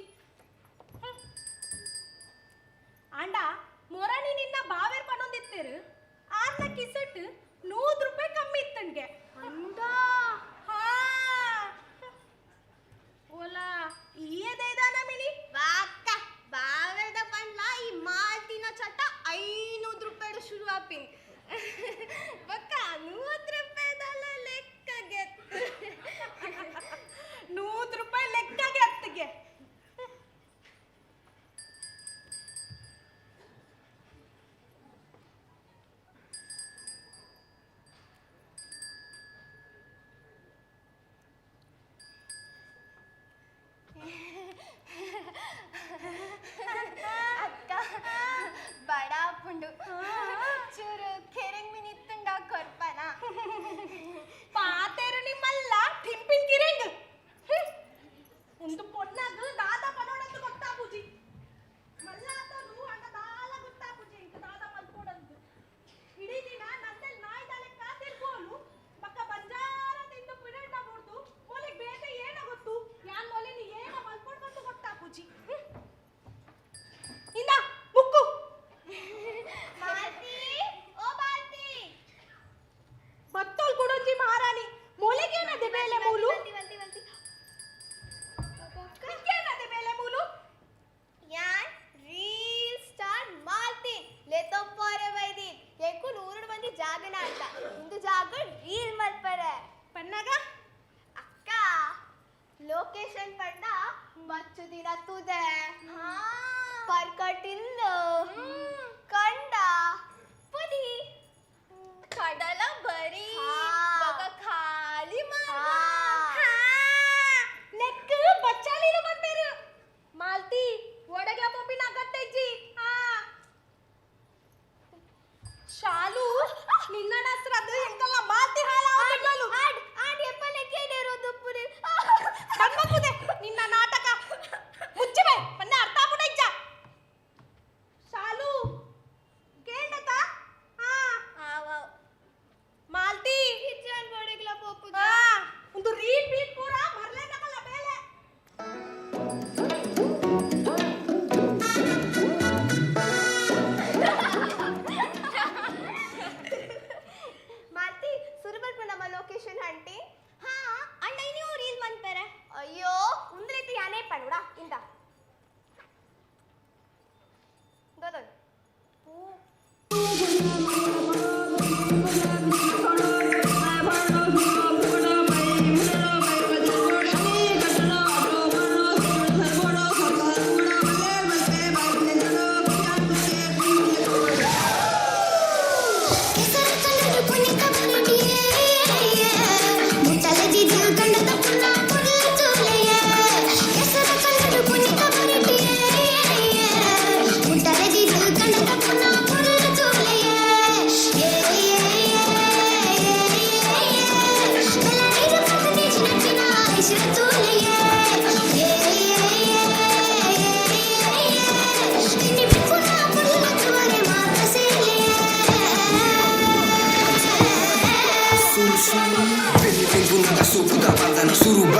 ಅಂಡ ಮೊರಣಿ ನಿನ್ನ ಬಾವೇರ್ ಪನೊಂದಿತ್ತೇರು ಆರ್ನ ಕಿಸೆಟ್ 100 ರೂಪಾಯಿ ಕಮ್ಮಿ ಇತ್ತನ್ಗೆ ಅಂದ. ಹಾ ಓಲಾ ಈಯದೇದಾನ ಮಿನಿ ವಾಕ್ಕ ಬಾವೇದ ಪಂಡ್ಲ ಈ ಮಾಲ್ತಿನ ಚಟ 500 ರೂಪಾಯಿ ಶುರು ಆಪಿನ್ ಬಕ್ಕ 100 ರೂಪಾಯಿದಲ್ಲ ಲೆಕ್ಕಗೆ 100 ರೂಪಾಯಿ ಲೆಕ್ಕಗೆ ಅತ್ತಿಗೆ.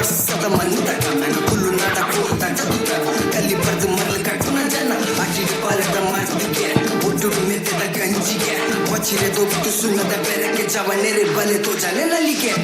ವರ್ಷದ ಮಂದ ಕುಲ್ಲು ನಡ ಕೋತ ಚದುರ ಕಲ್ಲಿ ಬರೆದು ಮರಳು ಕಟ್ಟುನ ಜನ ಅಟಿಡಿ ಪಾಲದ ಮರ್ದಿಗೆ ಒಡ್ಡು ಮೆತ್ತದ ಗಂಜಿಗೆ ವಚಿರೆ ದೊಟ್ಟು ಸುಣ್ಣದ ಬೆರಕೆ ಜವನೆರೆ ಬಲೆ ತೋಜನೆ ನಲಿಗೆ.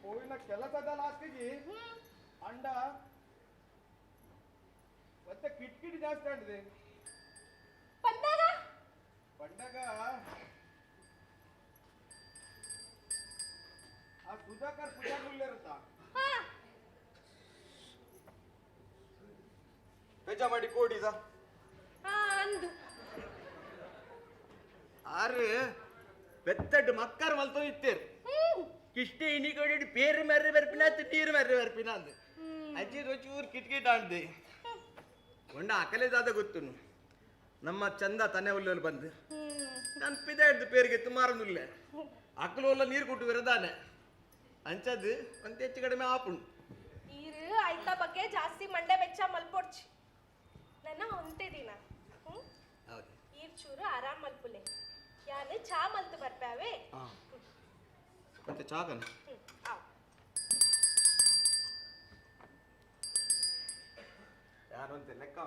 ಪೋಯಿನ ಕೆಲಸದ ಲಾಸ್ಟಿಗೆ ಅಂಡ ಮತ್ತೆ ಕಿಟ್ಕಿಟಿ ಜಾಸ್ತಿ ಆಡಿದೆ. ಪಂಡಾಗ ಪಂಡಾಗ ಆ ಸುಧಾಕರ್ ಪೂಜಾಗುಲ್ಲೇರುತ್ತಾ ಪೆಜ ಮಾಡಿ ಕೋಡಿದ ಅಂದು ಆರು ಬೆತ್ತಡ್ ಮಕ್ಕರ್ ಮಲ್ತೋ ಇತ್ತೇರು ಕಿಷ್ಟೆ ಇನಿ ಕೊಡಿ ಪೇರು ಮರ್ರೆ ಬರ್ಪಿನ ನೀರು ಮರ್ರೆ ಬರ್ಪಿನ ಅಂದು ಅಜ್ಜಿ ಒಂಚೂರು ಕಿಟ್ಕಿಟ ಅಂದೆ ಒಂಡ ಅಕಲೇದಾದ ಗೊತ್ತುನು ನಮ್ಮ ಚಂದ ತನೆ ಉಲ್ಲಲ್ಲಿ ಬಂದು ನಾನು ಪಿದ ಹಿಡ್ದು ಪೇರಿಗೆ ಮಾರನುಲ್ಲೆ ಅಕ್ಕಲು ಎಲ್ಲ ನೀರು ಕೊಟ್ಟು ವಿರದಾನೆ ಅಂಚದು ಒಂದು ಹೆಚ್ಚು ಕಡಿಮೆ ಆಪುಣು ಈರು ಆಯ್ತಾ ಬಗ್ಗೆ ಜಾಸ್ತಿ ಮಂಡೆ ಬೆಚ್ಚ ಮಲ್ಪೊಡ್ಚಿ ನನ್ನ ಒಂತೆ ದಿನ ಈರ್ ಚೂರು ಆರಾಮ್ ಮಲ್ಪುಲೆ ಯಾನು ಚಾ ಮಲ್ತು ಬರ್ಪಾವೆ ಮತ್ತೆ ಚಾಕನ ಯಾರು ಲೆಕ್ಕ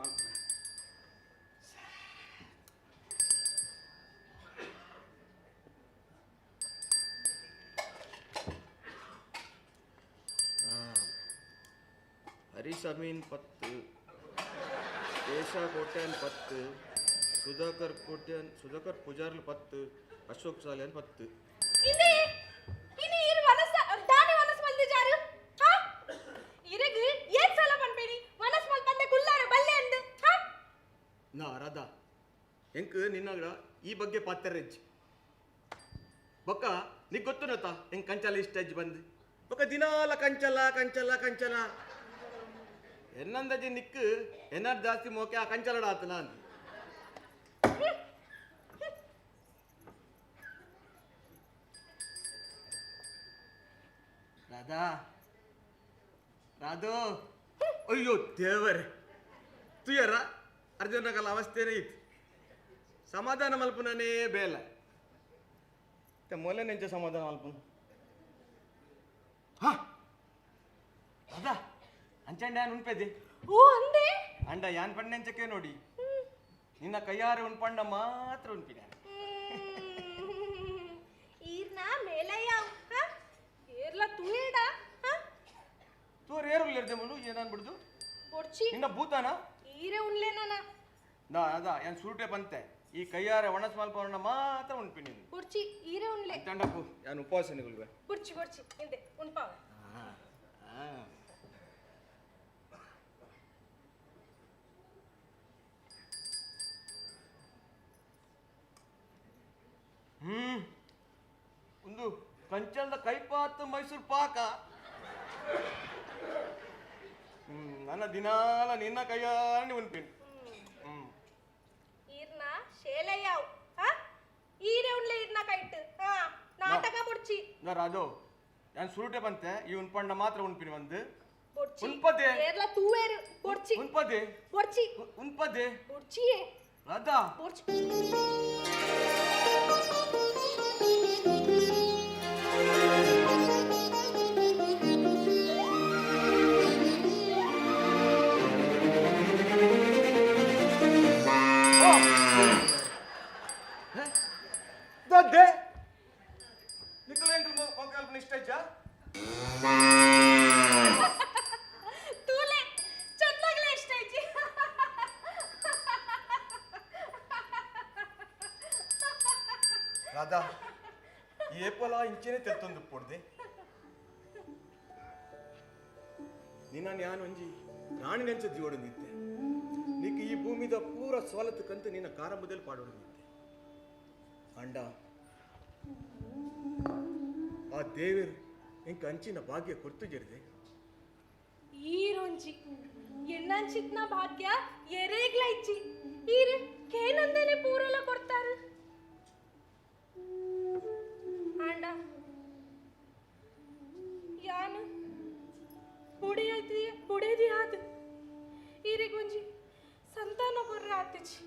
ಹರೀಶ್ ಅಮೀನ್ 10, ಕೇಶಾ ಕೋಟ್ಯಾನ್ 10, ಸುಧಾಕರ್ ಕೋಟ್ಯಾನ್ ಸುಧಾಕರ್ ಪೂಜಾರ್ಲು 10, ಅಶೋಕ್ ಸಾಲಿಯನ್ 10. ಇದೆ ಇನಿ ಇರು ವನಸ ದಾನಿ ವನಸ ಮಲ್ದಿ ಜಾರು ಹಾ ಇರಗ ಏತ್ ಸಲ ಪನ್ಪೇನಿ ವನಸ ಮಲ್ಪಂದೆ ಕುಲ್ಲಾರ ಬಲ್ಲೆ ಅಂದು ಹಾ ನಾ ರಾಧಾ ಎಂಕ್ ನಿನ್ನಗಡ ಈ ಬಗ್ಗೆ ಪಾತ್ರೆಜ್ಜಿ ಬೊಕ್ಕ ನಿಗ್ ಗೊತ್ತುನತ ಎಂಕ್ ಕಂಚಲ ಇಷ್ಟ ಅಜ್ಜಿ ಬಂದು ಬೊಕ್ಕ ದಿನಾಲ ಕಂಚಲ ಕಂಚಲ ಕಂಚಲ ಎನ್ನಂದಜಿ ನಿಕ್ಕು ಎನ್ನಾರು ಜಾಸ್ತಿ ಮೋಕೆ ಆ ಕಂಚಲಡ ಆತನ ಅಂತ ರಾಧಾ ರಾಧೋ ಅಯ್ಯೋ ದೇವರೇ ತುಯರ ಅರ್ಜುನಗಲ ಅವಸ್ಥೆನೇ ಇತ್ತು ಸಮಾಧಾನ ಮಲ್ಪುನೇ ಬೇಲ ಮೊಲೆ ನೆಂಚ ಸಮಾಧಾನ ಮಲ್ಪುನ ಹಾ ರಾಧಾ ಅಂಚಂಡ ಯಾನ್ ಉಣ್ಪೆದೆ ಓ ಅಂದೆ ಅಂಡ ಯಾನ್ ಪಣ್ಣೆಂಚಕ್ಕೆ ನೋಡಿ ನಿನ್ನ ಕೈಯಾರೆ ಉಣ್ಪಂಡ ಮಾತ್ರ ಉಣ್ಪಿನ ಈರ್ನ ಮೇಲಯ್ಯ ಹಾ ಏರ್ಲ ತುಯೇಡ ಹಾ ತೋರ್ ಏರುಲ್ಲೇರ್ದೆ ಮುಲು ಏನನ್ ಬಿಡುದು ಬೊಡ್ಚಿ ನಿನ್ನ ಭೂತಾನ ಈರೆ ಉಣ್ಲೆ ನಾನ ನಾ ಅದ ಯಾನ್ ಸುರುಟೆ ಬಂತೆ ಈ ಕೈಯಾರೆ ಒಣಸ್ ಮಲ್ಪವನ್ನ ಮಾತ್ರ ಉಣ್ಪಿನಿ ಬೊಡ್ಚಿ ಈರೆ ಉಣ್ಲೆ ಅಂಚಂಡಪ್ಪು ಯಾನ್ ಉಪವಾಸ ನಿಗುಲ್ವೆ ಬೊಡ್ಚಿ ಬೊಡ್ಚಿ ಇಂದೆ ಉಣ್ಪಾವ ಒಂದು ಕಂಚಲ್ದ ಕೈಪಾತ್ ಮೈಸೂರು ಪಾಕ ನನ್ನ ದಿನಾಲ ನಿನ್ನ ಕೈಯಾರಣಿ ಉಣ್ಪಿನಿ ಈರ್ನ ಶೇಲಯ್ಯಾವ್ ಹಾ ಈರೆ ಉಣ್ಲೆ ಈರ್ನ ಕೈಟ್ ಹಾ ನಾಟಕ ಬೊಡ್ಚಿ ನಾ ರಾಜೋ ನಾನು ಸುರುಟೆ ಬಂತೆ ಈ ಉಣ್ಪಂಡ ಮಾತ್ರ ಉಣ್ಪಿನಿ ಒಂದು ಬೊಡ್ಚಿ ಉಣ್ಪದೆ ಏರ್ಲ ತೂವೇರು ಬೊಡ್ಚಿ ಉಣ್ಪದೆ ಬೊಡ್ಚಿ ಉಣ್ಪದೆ ಬೊಡ್ಚಿಯೇ ರಾಧಾ ಬೊಡ್ಚಿ ದೊಡ್ಡೆ ನಿಕ್ಕಲು ಎಂಕಲ್ ಮೊಕಲ್ಪನ ಇಷ್ಟ ಇಜ್ಜಾ ತೂಲೆ ಚಂದಾಗ್ಲೇ ಇಷ್ಟ ಐತಿ ರಾಧಾ ಏಪಲ ಇಂಚೆನೆ ತೆತ್ತೊಂದು ಪೊಡ್ದೆ ನಿನ್ನ ನಾನು ಒಂಜಿ ರಾಣಿ ನೆಂಚ ಜೀವಡೊಂದಿದ್ದೆ ನಿಕ್ಕ ಈ ಭೂಮಿದ ಪೂರ ಸವಲತ್ತು ಕಂತ ನಿನ್ನ ಕಾರ ಮೊದಲು ಪಾಡೋಡಿದ್ದೆ ಅಂಡ ಆ ದೇವರು ಎಂಕ ಅಂಚಿನ ಭಾಗ್ಯ ಕೊಡ್ತು ಜರಿದೆ ಈರೊಂಜಿ ಎನ್ನಂಚಿತ್ನ ಭಾಗ್ಯ ಎರೇಗ್ಲ ಇಚ್ಚಿ ಈರು ಕೇನಂದೇನೆ ಪೂರಲ ಕೊಡ್ತಾರು ಆಂಡ ಯಾನು ಬುಡೆಯದಿ ಬುಡೆದಿ ಆದು ಈರಿಗೊಂಜಿ ಸಂತಾನ ಕೊರ್ರ ಆತಿಚಿ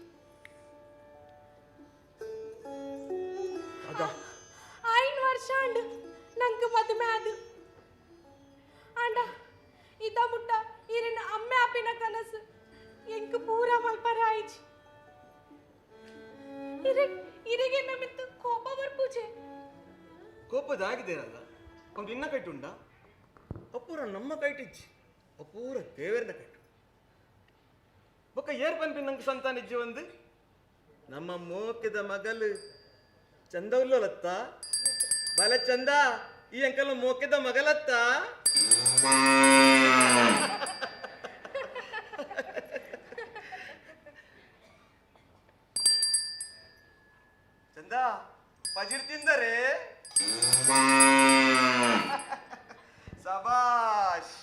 ಐನ್ ವರ್ಷ ಅಂಡು ನಂಗೆ ಮದುವೆ ಅದು ಆಂಡ ಇದ ಮುಟ್ಟ ಈರಿನ ಅಮ್ಮೆ ಅಪ್ಪಿನ ಕನಸು ಎಂಕ್ ಪೂರ ಮಲ್ಪರ ಆಯ್ಚಿ ಇರಿಗೆ ನಮ್ಮಿತ್ತು ಕೋಪ ಬರ್ಪೂಜೆ ಕೋಪದ ಆಗಿದ್ದೇರಲ್ಲ ಅವ್ನು ನಿನ್ನ ಕೈಟುಂಡ ಅಪೂರ ನಮ್ಮ ಕೈಟಿಜ್ಜಿ ಅಪೂರ ದೇವರನ ಕೈಟು ಬೊಕ್ಕ ಏರ್ ಪನ್ಪಿ ನಂಗೆ ಸಂತಾನ ಇಜ್ಜಿ ಒಂದು ನಮ್ಮ ಮೋಕೆದ ಮಗಲು ಚಂದ ಉಲ್ಲೋಲತ್ತ ಬಲ ಚಂದ ಈ ಅಂಕಲ್ ಮೋಕೆದ ಮಗಲತ್ತ ಚಂದ ಪಜಿರ್ ತಿಂದರೆ ಸಬಾಷ್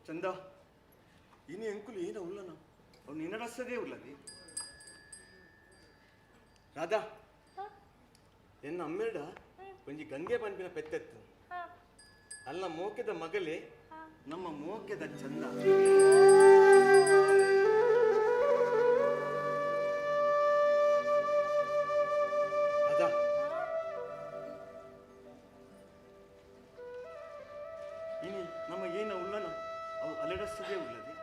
ಚಂದ ಇನಿ ಅಂಕುಲು ಏನ ಉಲ್ಲನ ಅವ್ನು ನಿನ್ನಡಸದೇ ಉಲ್ಲದಿ ರಾಧಾ ಎನ್ನ ಅಮ್ಮೇಡ ಒಂಜಿ ಗಂಗೆ ಪನ್ಪಿನ ಪೆತ್ತೆತ್ತು ಅಲ್ಲ ಮೋಕೆದ ಮಗಲೇ ನಮ್ಮ ಮೋಕೆದ ಚಂದ ರಾಧಾ ಇನಿ ನಮ್ಮ ಏನ ಉಲ್ಲನ ಅವು ಅಲೆಡಸದೇ ಉಲ್ಲದೆ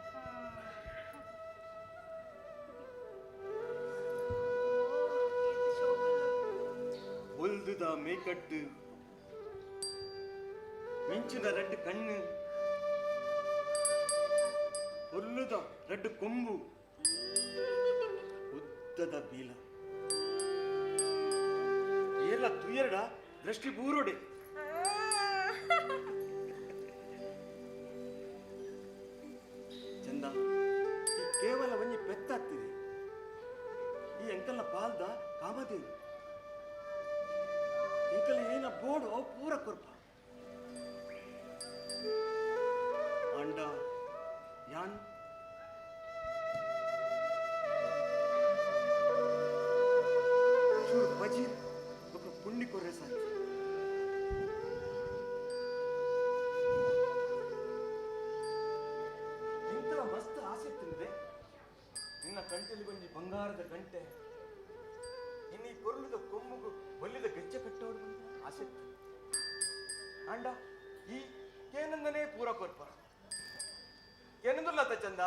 ಒಲ್ದುದ ಮೇಕಟ್ಟು ಮಿಂಚಿನ ರೆಡ್ ಕಣ್ಣು ಒಲ್ಲುದ ರೆಡ್ ಕೊಂಬು ಉದ್ದದ ಬೀಲ ಏರ್ಲ ತುಯರ್ಡ ದೃಷ್ಟಿ ಬೂರೋಡೆ ಚಂದ ಈ ಕೇವಲ ಒಂಜಿ ಪೆತ್ತಾಗ್ತಿದೆ ಈ ಅಂಕಲ್ನ ಪಾಲ್ದ ಕಾಮದೇವಿ ಎಂಕಲ್ ಏನ ಬೋರ್ಡು ಅವು ಪೂರ ಕೊರ್ಪ ಅಂಡ ಯಾನ್ ಚೂರು ಬಜೀರ್ ఒక ಪುಣ್ಯ ಕೊರ್ರೆ ಸಾಕು ಇಂತರ ಮಸ್ತ್ ಆಸೆ ತಿಂದೆ ನಿನ್ನ ಕಂಟೆಲಿ ಒಂಜಿ ಬಂಗಾರದ ಗಂಟೆ ಇನ್ನು ಈ ಕೊರಳುದ ಕೊಂಬುಗು ಒಲ್ಲಿದ ಗೆಜ್ಜೆ ಕಟ್ಟೋಡು ಆಸೆ ಅಂಡ ಈ ಕೇನಂದನೇ ಪೂರ ಕೊರ್ಪ ಕೇನಂದುಲ್ಲತ ಚಂದ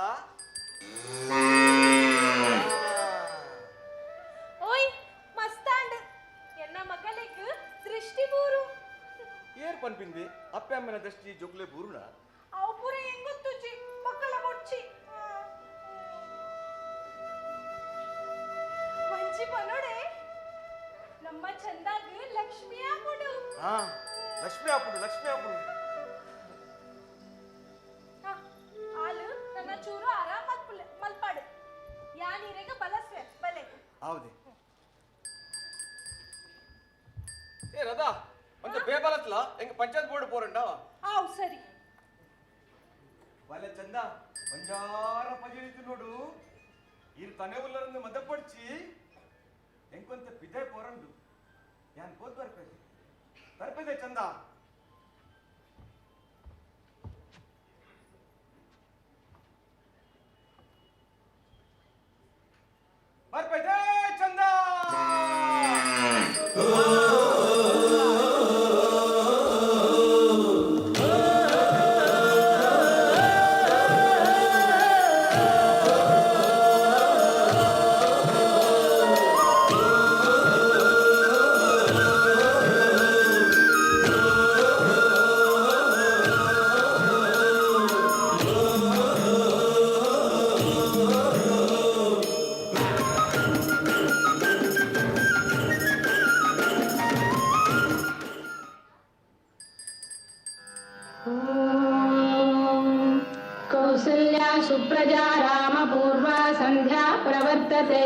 ಓಯ್ ಮಸ್ತಾಂಡ್ ಎನ್ನ ಮಗಲಿಗ್ ದೃಷ್ಟಿ ಬೂರು ಏರ್ ಪನ್ಪಿಂದಿ ಅಪ್ಪೆ ಅಮ್ಮನ ದೃಷ್ಟಿ ಜೋಗ್ಲೆ ಬೂರುಣ ಅವು ಪೂರ ಹೆಂಗೊತ್ತುಜಿ ಮಕ್ಕಳ ಬೊಡ್ಚಿ ಮಂಚಿ ಪನೋಡೆ ನಮ್ಮ ಚಂದಾಗ ಲಕ್ಷ್ಮಿ ಆಪುಡು ಹಾ ಲಕ್ಷ್ಮಿ ಆಪುಡು ಲಕ್ಷ್ಮಿ ಆಪುಡು ಆಲು ನನ್ನ ಚೂರು ಆರಾಮ ಮಲ್ಪಾಡು ಯಾ ನೀರೆಗ ಬಲಸ್ವೆ ಬಲೆ ಹೌದೇ ಏ ರದಾ ಒಂದು ಬೇಬಲತ್ಲ ಹೆಂಗ ಪಂಚಾಯತ್ ಬೋರ್ಡ್ ಪೋರಂಡ ಆವ್ ಸರಿ ಬಲೆ ಚಂದ ಬಂಜಾರ ಪಜಿಳಿತು ನೋಡು ಇರ್ ತನೆ ಉಲ್ಲರಂದು ಮದಪಡ್ಚಿ ಎಂಕೊಂತ ಪಿದೆ ಪೋರಂಡು ಯಾನ್ ಪೋದ್ ಬರ್ಪೇದೆ ಬರ್ಪೇದೆ ಚಂದ ಬರ್ಪೇದೆ ಚಂದ कौसल्या सुप्रजा रामपूर्वा सन्ध्या प्रवर्तते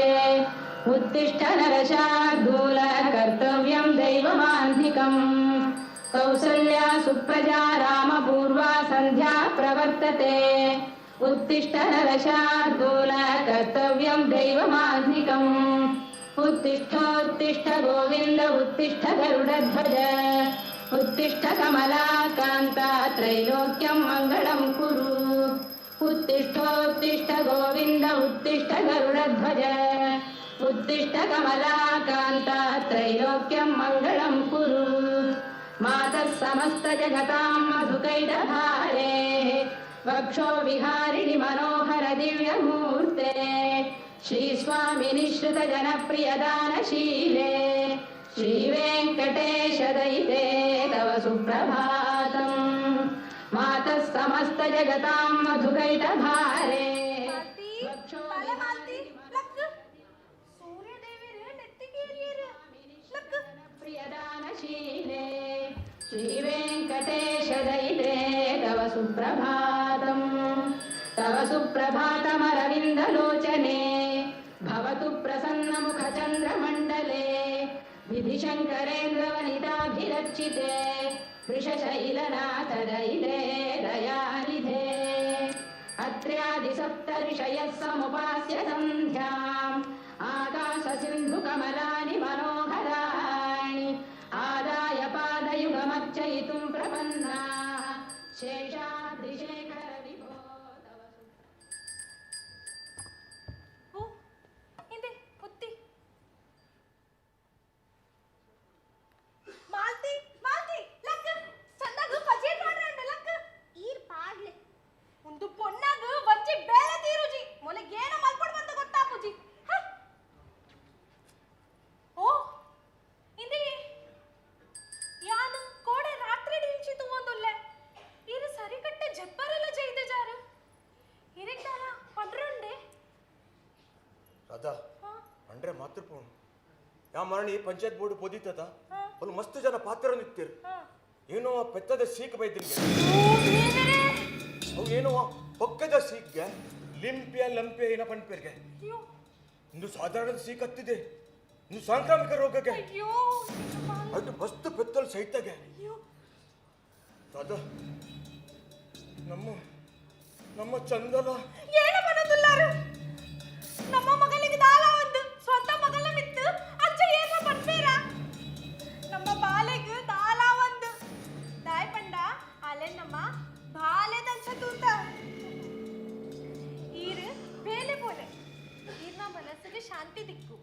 उत्तिष्ठ नरशार्दूल कर्तव्यं दैवमाह्निकम् कौसल्या सुप्रजा रामपूर्वा सन्ध्या प्रवर्तते उत्तिष्ठ नरशार्दूल कर्तव्यं दैवमाह्निकम् उत्तिष्ठोत्तिष्ठ गोविन्द उत्तिष्ठ गरुडध्वज उत्तिष्ठ कमलाकान्ता त्रैलोक्यं मङ्गलं कुरु उत्तिष्ठोत्तिष्ठ गोविन्द उत्तिष्ठ गरुडध्वज उत्तिष्ठ कमलाकान्ता त्रैलोक्यं मङ्गलं कुरु मातः समस्तजगतां मधुकैटभारे वक्षो विहारिणि मनोहर दिव्यमूर्ते श्रीस्वामिनिश्रितजनप्रियदानशीले श्रीवेङ्कटेशदयिते तव सुप्रभातम् मातः समस्तजगतां मधुकैटभारे. प्रियदानशीले श्रीवेङ्कटेशदयिते तव सुप्रभातम् तव सुप्रभातमरविन्दलोचने भवतु प्रसन्नमुखचन्द्रमण्डले विधिशङ्करेन्द्रवनिताभिरक्षिते वृषशैलनाथदयिते दयानिधे. अत्र्यादिसप्तऋषयः समुपास्य सन्ध्याम् आकाशसिन्धुकमलानि मनोहराणि आदाय पादयुगमर्चयितुं प्रपन्नाः शेषाद्रिशेखर विभो. ಮಾಲ್ತಿ ಮಾಲ್ತಿ ಲಕ್ ಚಂದಾಗ ಪಜೀರ್ ಮಾಡ್ರಂಡ ಲಕ್ ಈರ್ ಪಾಡ್ಲೆ ಒಂದು ಪೊನ್ನಾಗ ಒಂಜಿ ಬೇಲೆ ತೀರುಜಿ ಮೊಲೆ ಏನ ಮಲ್ಪೊಡು ಬಂತ ಗೊತ್ತಾಪುಜಿ. ಓ ಇಂದಿ ಯಾನು ಕೋಡೆ ರಾತ್ರಿ ಡಿಂಚಿ ತೂವೊಂದುಲ್ಲೆ ಈರು ಸರಿಕಟ್ಟೆ ಜಬ್ಬರೆಲ್ಲ ಜೈದೆ ಜಾರು ಇರಿಗ್ದಾಲ ಪಂಡ್ರುಂಡೆ. ರಾಧಾ ಅಂಡ್ರೆ ಮಾತ್ರ ಪೋಣು ಯಾ ಮರಣಿ ಪಂಚಾಯತ್ ಬೋರ್ಡ್ ಪೊದಿತದ ಅಲ್ಲಿ ಮಸ್ತ್ ಜನ ಪಾತ್ರ ನಿಂತಿರು ಏನೋ ಪೆತ್ತದ ಸೀಕ್ ಬೈದಿನ್ಗೆ ಅವು ಏನೋ ಪಕ್ಕದ ಸೀಕ್ಗೆ ಲಿಂಪಿಯ ಲಂಪಿಯ ಏನೋ ಪಂಪೇರ್ಗೆ ಇಂದು ಸಾಧಾರಣ ಸೀಕ್ ಹತ್ತಿದೆ ಇಂದು ಸಾಂಕ್ರಾಮಿಕ ರೋಗಕ್ಕೆ ಅದು ಮಸ್ತ್ ಪೆತ್ತಲ್ ಸಹಿತಗೆ. ರಾಧಾ ನಮ್ಮ ನಮ್ಮ ಚಂದಲ ಏನ ಮನದುಲ್ಲಾರು ನಮ್ಮ ಮಗಲಿಗೆ ದಾಲ ಒಂದು ಸ್ವಂತ ಮಗಲ ಮಿತ್ತು ಅಜ್ಜ ಏನ ಪನ್ಪೇರ ನಮ್ಮ ಬಾಲೆಗ್ ದಾಲ ಒಂದು ದಾಯ್ ಪಂಡ ಅಲೆ ನಮ್ಮ ಬಾಲೆದಂಚ ತೂತ ಈರು ಬೇಲೆ ಪೋಲೆ ಈರ್ನ ಮನಸ್ಸಿಗೆ ಶಾಂತಿ ದಿಕ್ಕು.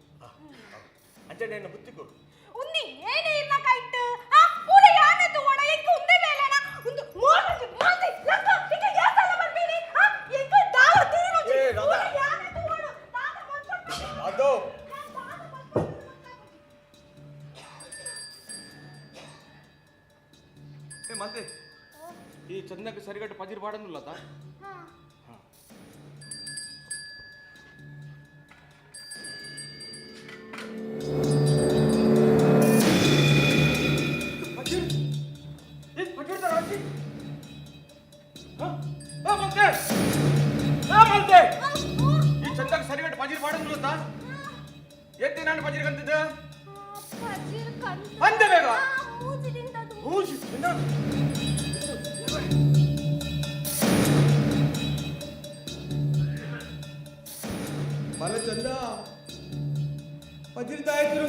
ಅಂಚೆ ನನ್ನ ಬುತ್ತಿ ಕೊಡು ಉನ್ನಿ ಏನೇ ಇರ್ನ ಕೈಟ್ ಆ ಪೂರ ಯಾನೆ ತೂವಡ ಎಂಕ್ ಉಂದೆ ಬೇಲೆನ ಉಂದು ಮೋಲ್ದಿ ಮೋಲ್ದಿ ಲಕ್ಕ ಇಕ ಯಾಸಲ ಬರ್ಬೇನಿ ಆ ಎಂಕ್ ದಾಲ ತೀರುಜಿ. ಏ ರಾಧಾ. ಪೂರ ಯಾನೆ ತೂವಡ ದಾದ ಮಲ್ಪೊಡು. ರಾಧೋ ಏ ಮಂತೆ ಈ ಚಂದಕ್ಕೆ ಸರಿಗಟ್ಟು ಪಜಿರ್ ಬಾಡಂದಿಲ್ಲ ತಾ. ಈ ಚಂದಕ್ಕೆ ಸರಿಗಟ್ಟು ಪಜಿರ್ ಬಾಡಂದಿಲ್ಲ ತಾ. ಎತ್ತಿ ನಾನು ಪಜಿರ್ ಕಂತಿದ್ದೆ ಅಂದೆ ಬೇಗ ಮೂಜಿ ತಿಂದ. ಮಲ ಚಂದ ಪಜಿರ್ ದಾಯಕರು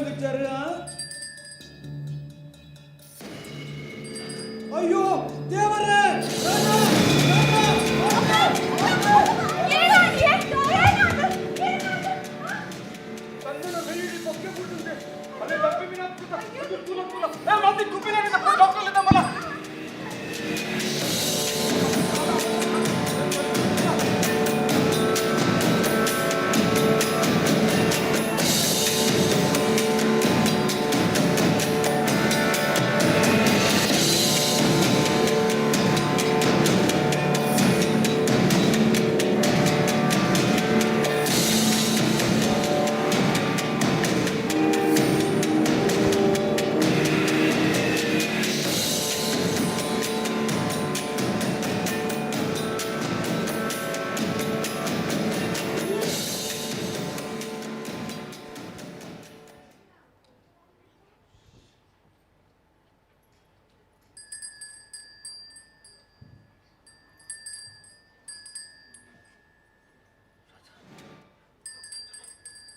ಅಯ್ಯೋ ದೇವರೇ. ಚಂದನ ಬೆಳ್ಳಿ ಪೊಕ್ಕೆ ಬಿಟ್ಟಿದೆ ಅಲ್ಲೇ ಲಂಪಿ ಬಿನ ಕೂಲ ಕೂಲ ಏ ಮಂದಿ ಕುಪ್ಪಿನಾಗಿದ್ದ ಡಾಕ್ಟರ್ ಇದ್ದ ಮಲ.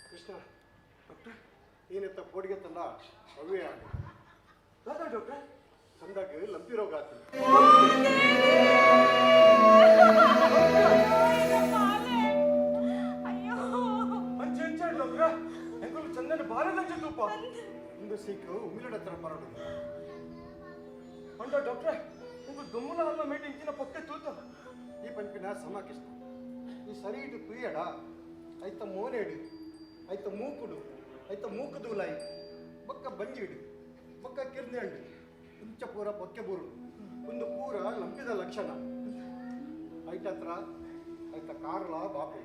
ಕೃಷ್ಣ ಏನೆತ್ತ ಪೋಡಿಗೆ ತಂದ ಅವೇ ರಾಧಾ ಡಾಕ್ಟ್ರೆ ಚಂದಾಗ ಲಂಪಿ ರೋಗ ಆತು. ಅಂಚೆ ಅಂಚೆ ಡಾಕ್ಟ್ರೆ ಎಂಕುಲು ಚಂದನ ಬಾಲದಂಚೆ ತೂಪ ಇಂದು ಸೀಕು ಉಮಿಲಡ ಹತ್ರ ಪರಡು. ಅಂಡ ಡಾಕ್ಟ್ರೆ ಇಂಕು ದುಮ್ಮುಲ ಅಲ್ಲ ಮೇಟ್ ಇಂಚಿನ ಪೊಕ್ಕೆ ತೂತ. ಈ ಪಂಪಿನ ಸಮ ಕೃಷ್ಣ ಈ ಸರಿ ಇಟ್ಟು ತುಯ್ಯಡ ಐತ ಮೋನೇಡು ಐತ ಮೂಕುಡು ಐತ ಮೂಕುದೂಲಾಯಿ ಬೊಕ್ಕ ಬಂಜಿಡು ಬೊಕ್ಕ ಕಿರ್ನೆಂಡು ಇಂಚ ಪೂರ ಪೊಕ್ಕೆ ಬೂರು ಒಂದು ಪೂರ ಲಂಪಿದ ಲಕ್ಷಣ ಐಟತ್ರ ಐತ ಕಾರ್ಲ ಬಾಪು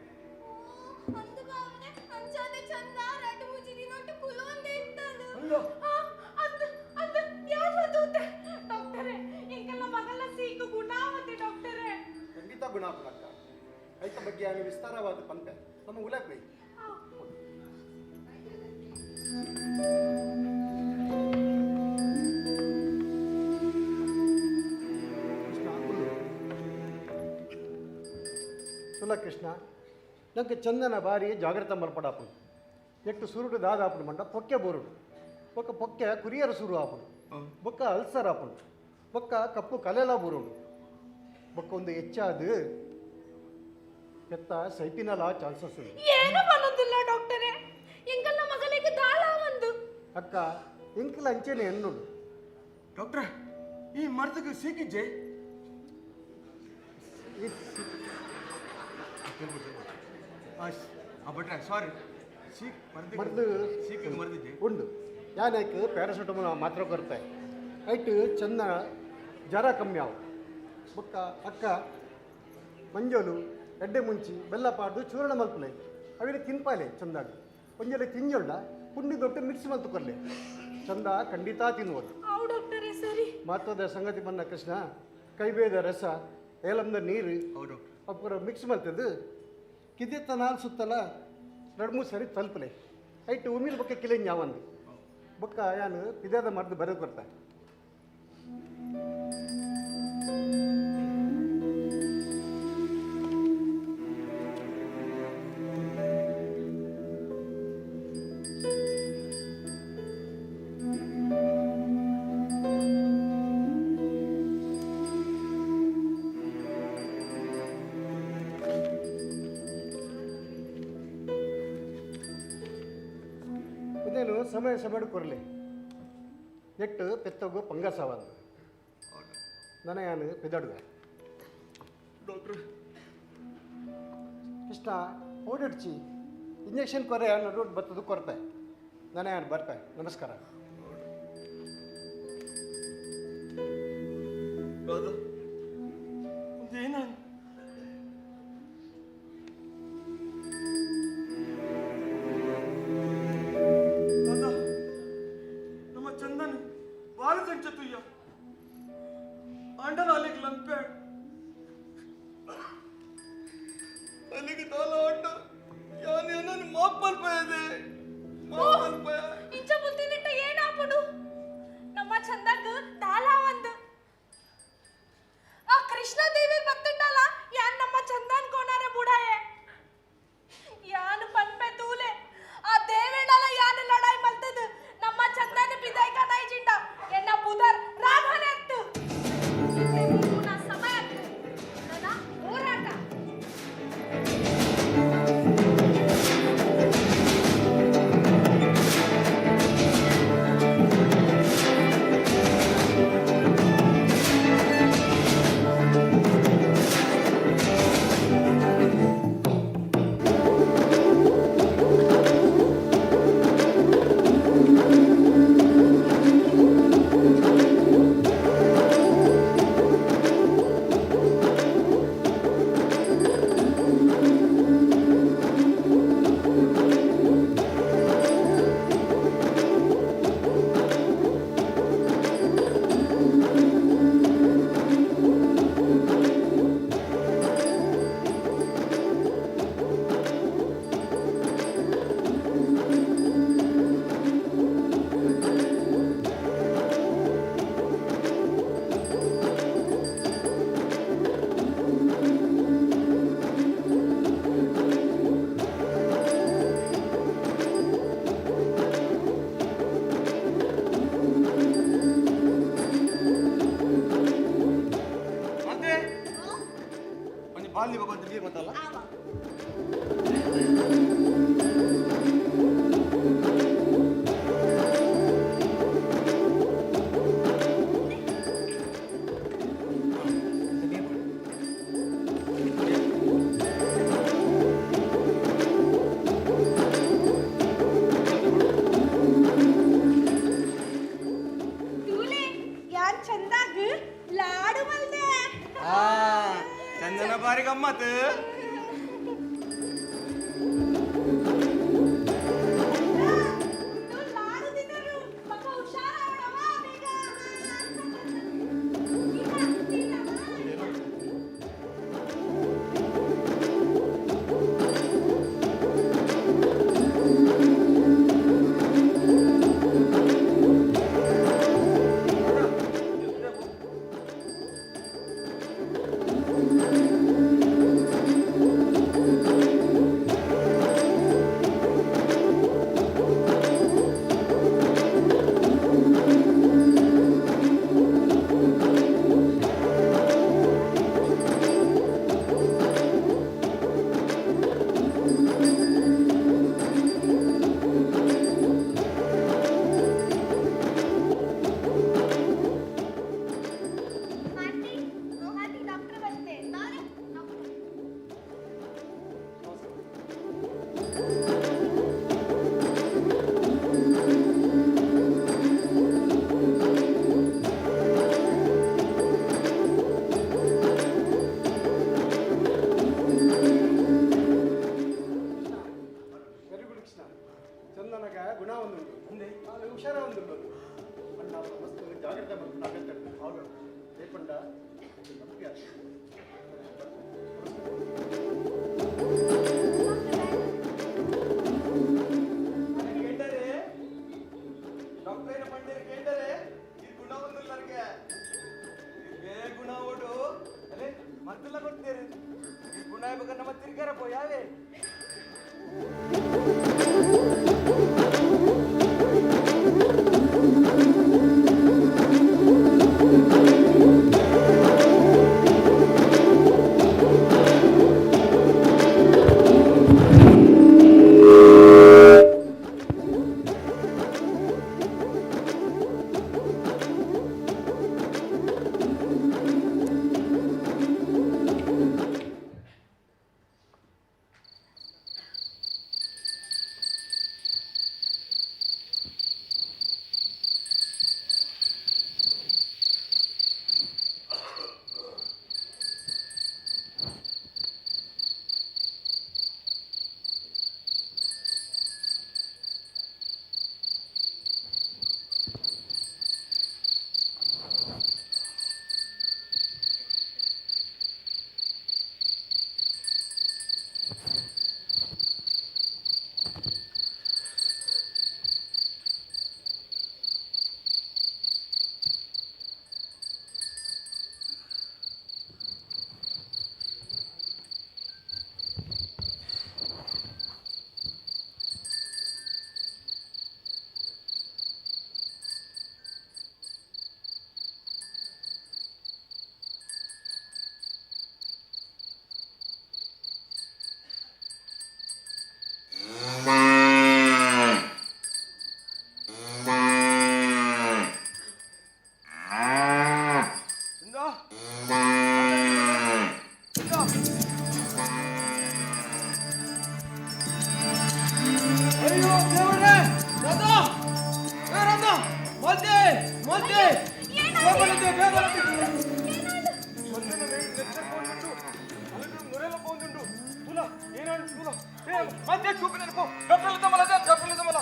ಅಂದು ಬಾವನೆ ಅಂಚಾದೆ ಚಂದ ರಡ್ಡು ಮೂಜಿ ದಿನೊಟ್ಟು ಕುಲೊಂದೆ ಇತ್ತದು. ಅಂದು ಅಂದು ಯಾರು ತೂತೆ ಡಾಕ್ಟರೇ, ಎಂಕಲ್ನ ಮಗಲ ಸೀಕು ಗುಣ ಆವತ್ತೆ ಡಾಕ್ಟರೇ. ಖಂಡಿತ ಗುಣ ಆಪುನಕ್ಕ. ಐತ ಬಗ್ಗೆ ನಾನು ವಿಸ್ತಾರವಾದ ಪಂಪೆ ನಮ್ಮ ಉಲಕ್ ಬೈ. ತುಲ ಕೃಷ್ಣ, ನಂಗೆ ಚಂದನ ಬಾರಿ ಜಾಗ್ರತೆ ಮಲ್ಪಡಾಪುಂಡು. ಎಟ್ಟು ಸುರುಡು ದಾದಾಪುಂಡು ಮಂಡ ಪೊಕ್ಕೆ ಬೋರುಡು, ಬೊಕ್ಕ ಪೊಕ್ಕೆ ಕುರಿಯರ ಸುರು ಆಪುಂಡು, ಬೊಕ್ಕ ಅಲ್ಸರ್ ಆಪುಂಡು, ಬೊಕ್ಕ ಕಪ್ಪು ಕಲೆಲ ಬೋರುಂಡು, ಬೊಕ್ಕ ಒಂದು ಹೆಚ್ಚಾದ ಪೆತ್ತ ಸೈಪಿನಲ ಚಾನ್ಸಸ್ ಉಂಡು. ಏನು ಬನ್ನೊಂದಿಲ್ಲ ಡಾಕ್ಟರೇ, ಎಂಕಲ್ನ ಮಗಲಿಗೆ ದಾಳ ಒಂದು. ಅಕ್ಕ ಎಂಕಲ ಅಂಚೆನೆ ಎನ್ನುಡು. ಡಾಕ್ಟ್ರೆ, ಈ ಮರ್ದಗೆ ಸೀಕಿಜ್ಜೆ? ಭಟ್ರೆ ಸಾರಿ, ಸೀಕ್ ಮರ್ದು ಸೀಕಿಗೆ ಮರ್ದಿಜ್ಜೆ ಉಂಡು. ಯಾನ್ಯಾಕೆ ಪ್ಯಾರಾಸಿಟಮಾಲ್ ಮಾತ್ರ ಕೊರ್ತೆ ಐಟ್ ಚಂದ ಜ್ವರ ಕಮ್ಮಿ ಆವು. ಬೊಕ್ಕ ಅಕ್ಕ ಮಂಜೋಲು ಎಡ್ಡೆ ಮುಂಚಿ ಬೆಲ್ಲ ಪಾಡ್ದು ಚೂರ್ಣ ಮಲ್ಪಲೆ, ಅವಿನ ತಿನ್ಪಾಲೆ ಚಂದಾಗಿ. ಒಂಜಲೆ ತಿಂಜೊಂಡ ಪುಂಡಿ ದೊಡ್ಡ ಮಿಕ್ಸ್ ಮಲ್ತು ಕೊರ್ಲೆ, ಚಂದ ಖಂಡಿತ ತಿನ್ಬೋದು. ಅವು ಡಾಕ್ಟರೇ ಸರಿ. ಮಹತ್ವದ ಸಂಗತಿ ಬನ್ನ ಕೃಷ್ಣ, ಕೈಬೇದ ರಸ ಏಲಂದ ನೀರು ಅಪ್ಪರ ಮಿಕ್ಸ್ ಮಲ್ತದ್ದು ಕಿದೆತ್ತ ನಾಲ್ ಸುತ್ತಲ ಎರಡು ಮೂರು ಸರಿ ತಲುಪಲೆ. ಐಟ್ ಉಮಿಲ್ ಬೊಕ್ಕ ಕಿಲೆಂಜ್ ಯಾವಂದು ಬೊಕ್ಕ ಯಾನು ಪಿದಾದ ಮದ್ದು ಬರೆದು ಕೊಡ್ತಾ. ಸಮಯ ಸಮಯ ಕೊರಲಿ ಎಟ್ಟು ಪೆತ್ತಗು ಪಂಗಸವಂದು ನನಗೆ ಯಾನು ಪಿದಡುವೆ. ಡಾಕ್ಟ್ರ್ ಕೃಷ್ಣ ಓಡಿಡ್ಚಿ ಇಂಜೆಕ್ಷನ್ ಕೊರೆ ನಡು ಬತ್ತದು ಕೊರತೆ ನಾನೇ ಯಾನು ಬರ್ತೆ. ನಮಸ್ಕಾರ. ಇಂಚ ಬುಲ್ತಿನಿಟ್ಟ ಏನಾಪುಡು ನಮ್ಮ ಚಂದಾಗ ದಾಲ ಒಂದು ಆ ಕೃಷ್ಣ ದೇವಿ ಬತ್ತಂಡಲ್ಲ ಯಾನ್ ನಮ್ಮ ಚಂದನ್ ಕೋನಾರೆ ಬುಡಾಯೆ ಯಾನು ಪನ್ಪೆ ತೂಲೆ ಆ ದೇವೇಡಲ ಯಾನು ಲಡಾಯಿ ಮಲ್ತದು ನಮ್ಮ ಚಂದನ ಬಿದಾಯಿ ಕನಾಯಿ ಜಿಂಡ ಎನ್ನ ಬುದರ್ ರಾಘವನೆ ಅತ್ತು ಸಮಯ ನನ್ನ ಹೋರಾಟ. Thank you. ಒಂದು ಅಣ್ಣ ಮಸ್ತ್ ಜಾಗ್ರತೆ ಮಾಡ್ಕೊಂಡು ಆಗತ್ತೆ ಹೌದು ರೇಪಂಡ ನಂಬಿಕೆ ಆಗ್ತದೆ. ಡಾಕ್ಟರ್ ಪಂಡೇರು ಕೇಂದರೆ ಈ ಗುಣ ಒಂದುಲ್ಲರ್ಗೆ ಬೇ ಗುಣ ಓಡು ಅಲ್ಲೇ ಮದ್ದೆಲ್ಲ ಕೊಡ್ತೀರಿ ಈ ಗುಣ ಬೇಕಾದ್ರೆ ನಮ್ಮ ತಿರ್ಗಾರ ಪೋ ಯಾವೇ. ಅಯ್ಯೋ ದೇವರೇ, ರಾಧಾ, ಏ ರಾಧಾ, ಮಲ್ತೆ ಮಲ್ತೆ, ಬೇಗ ಬರುತ್ತೆ, ಬೇಗ ಬರುತ್ತೆ. ಮಲ್ತೆನ ನೆಚ್ಚ ಕೊಂಡುಂಟು, ಅಲ್ಲಿಂದ ಮುರೆಲ ಕೊಂದುಂಟು. ತುಲ, ಏನಾಯ್ತು ತುಲ? ಏ, ಮಲ್ತೆ ಚೂಪಿನ ಪೋ, ಡಾಕ್ಟರ್ ತಮ್ಮಲ, ಡಾಕ್ಟರ್ ತಮ್ಮಲ.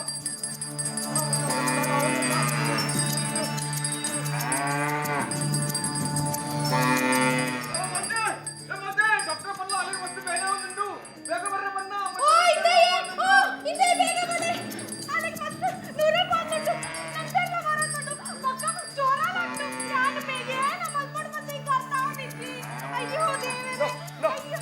ಡಾಕ್ಟರ್ ಬಲ್ಲ, ಅಲ್ಲಿ ಮತ್ತೆ ಬೇಗ ಒಂದುಂಟು, ಬೇಗ ಬರ್ರೆ ಬನ್ನ. ಓ ಇಂದಯೇ, ಓ ಇಂದಯೇ ಬೇಗ ಬರ್ರೆ. ಅಲ್ಲಿಗೆ ಮಸ್ತ್ ನೂರೇ ಬಂದುಂಟು, ನಂತೆಲ್ಲ ಬರೋದುಂಟು, ಮಕ್ಕ ಜೋರಾಲುಂಟು. ಯಾನು ಬೇಗ ನಮ್ಮ ಮಲ್ಪಡು ಮತ್ತೆ ಈಗ ಅರ್ಥ ಆಗುದಿಜ್ಜಿ. ಅಯ್ಯೋ ದೇವರೇ, ಅಯ್ಯೋ.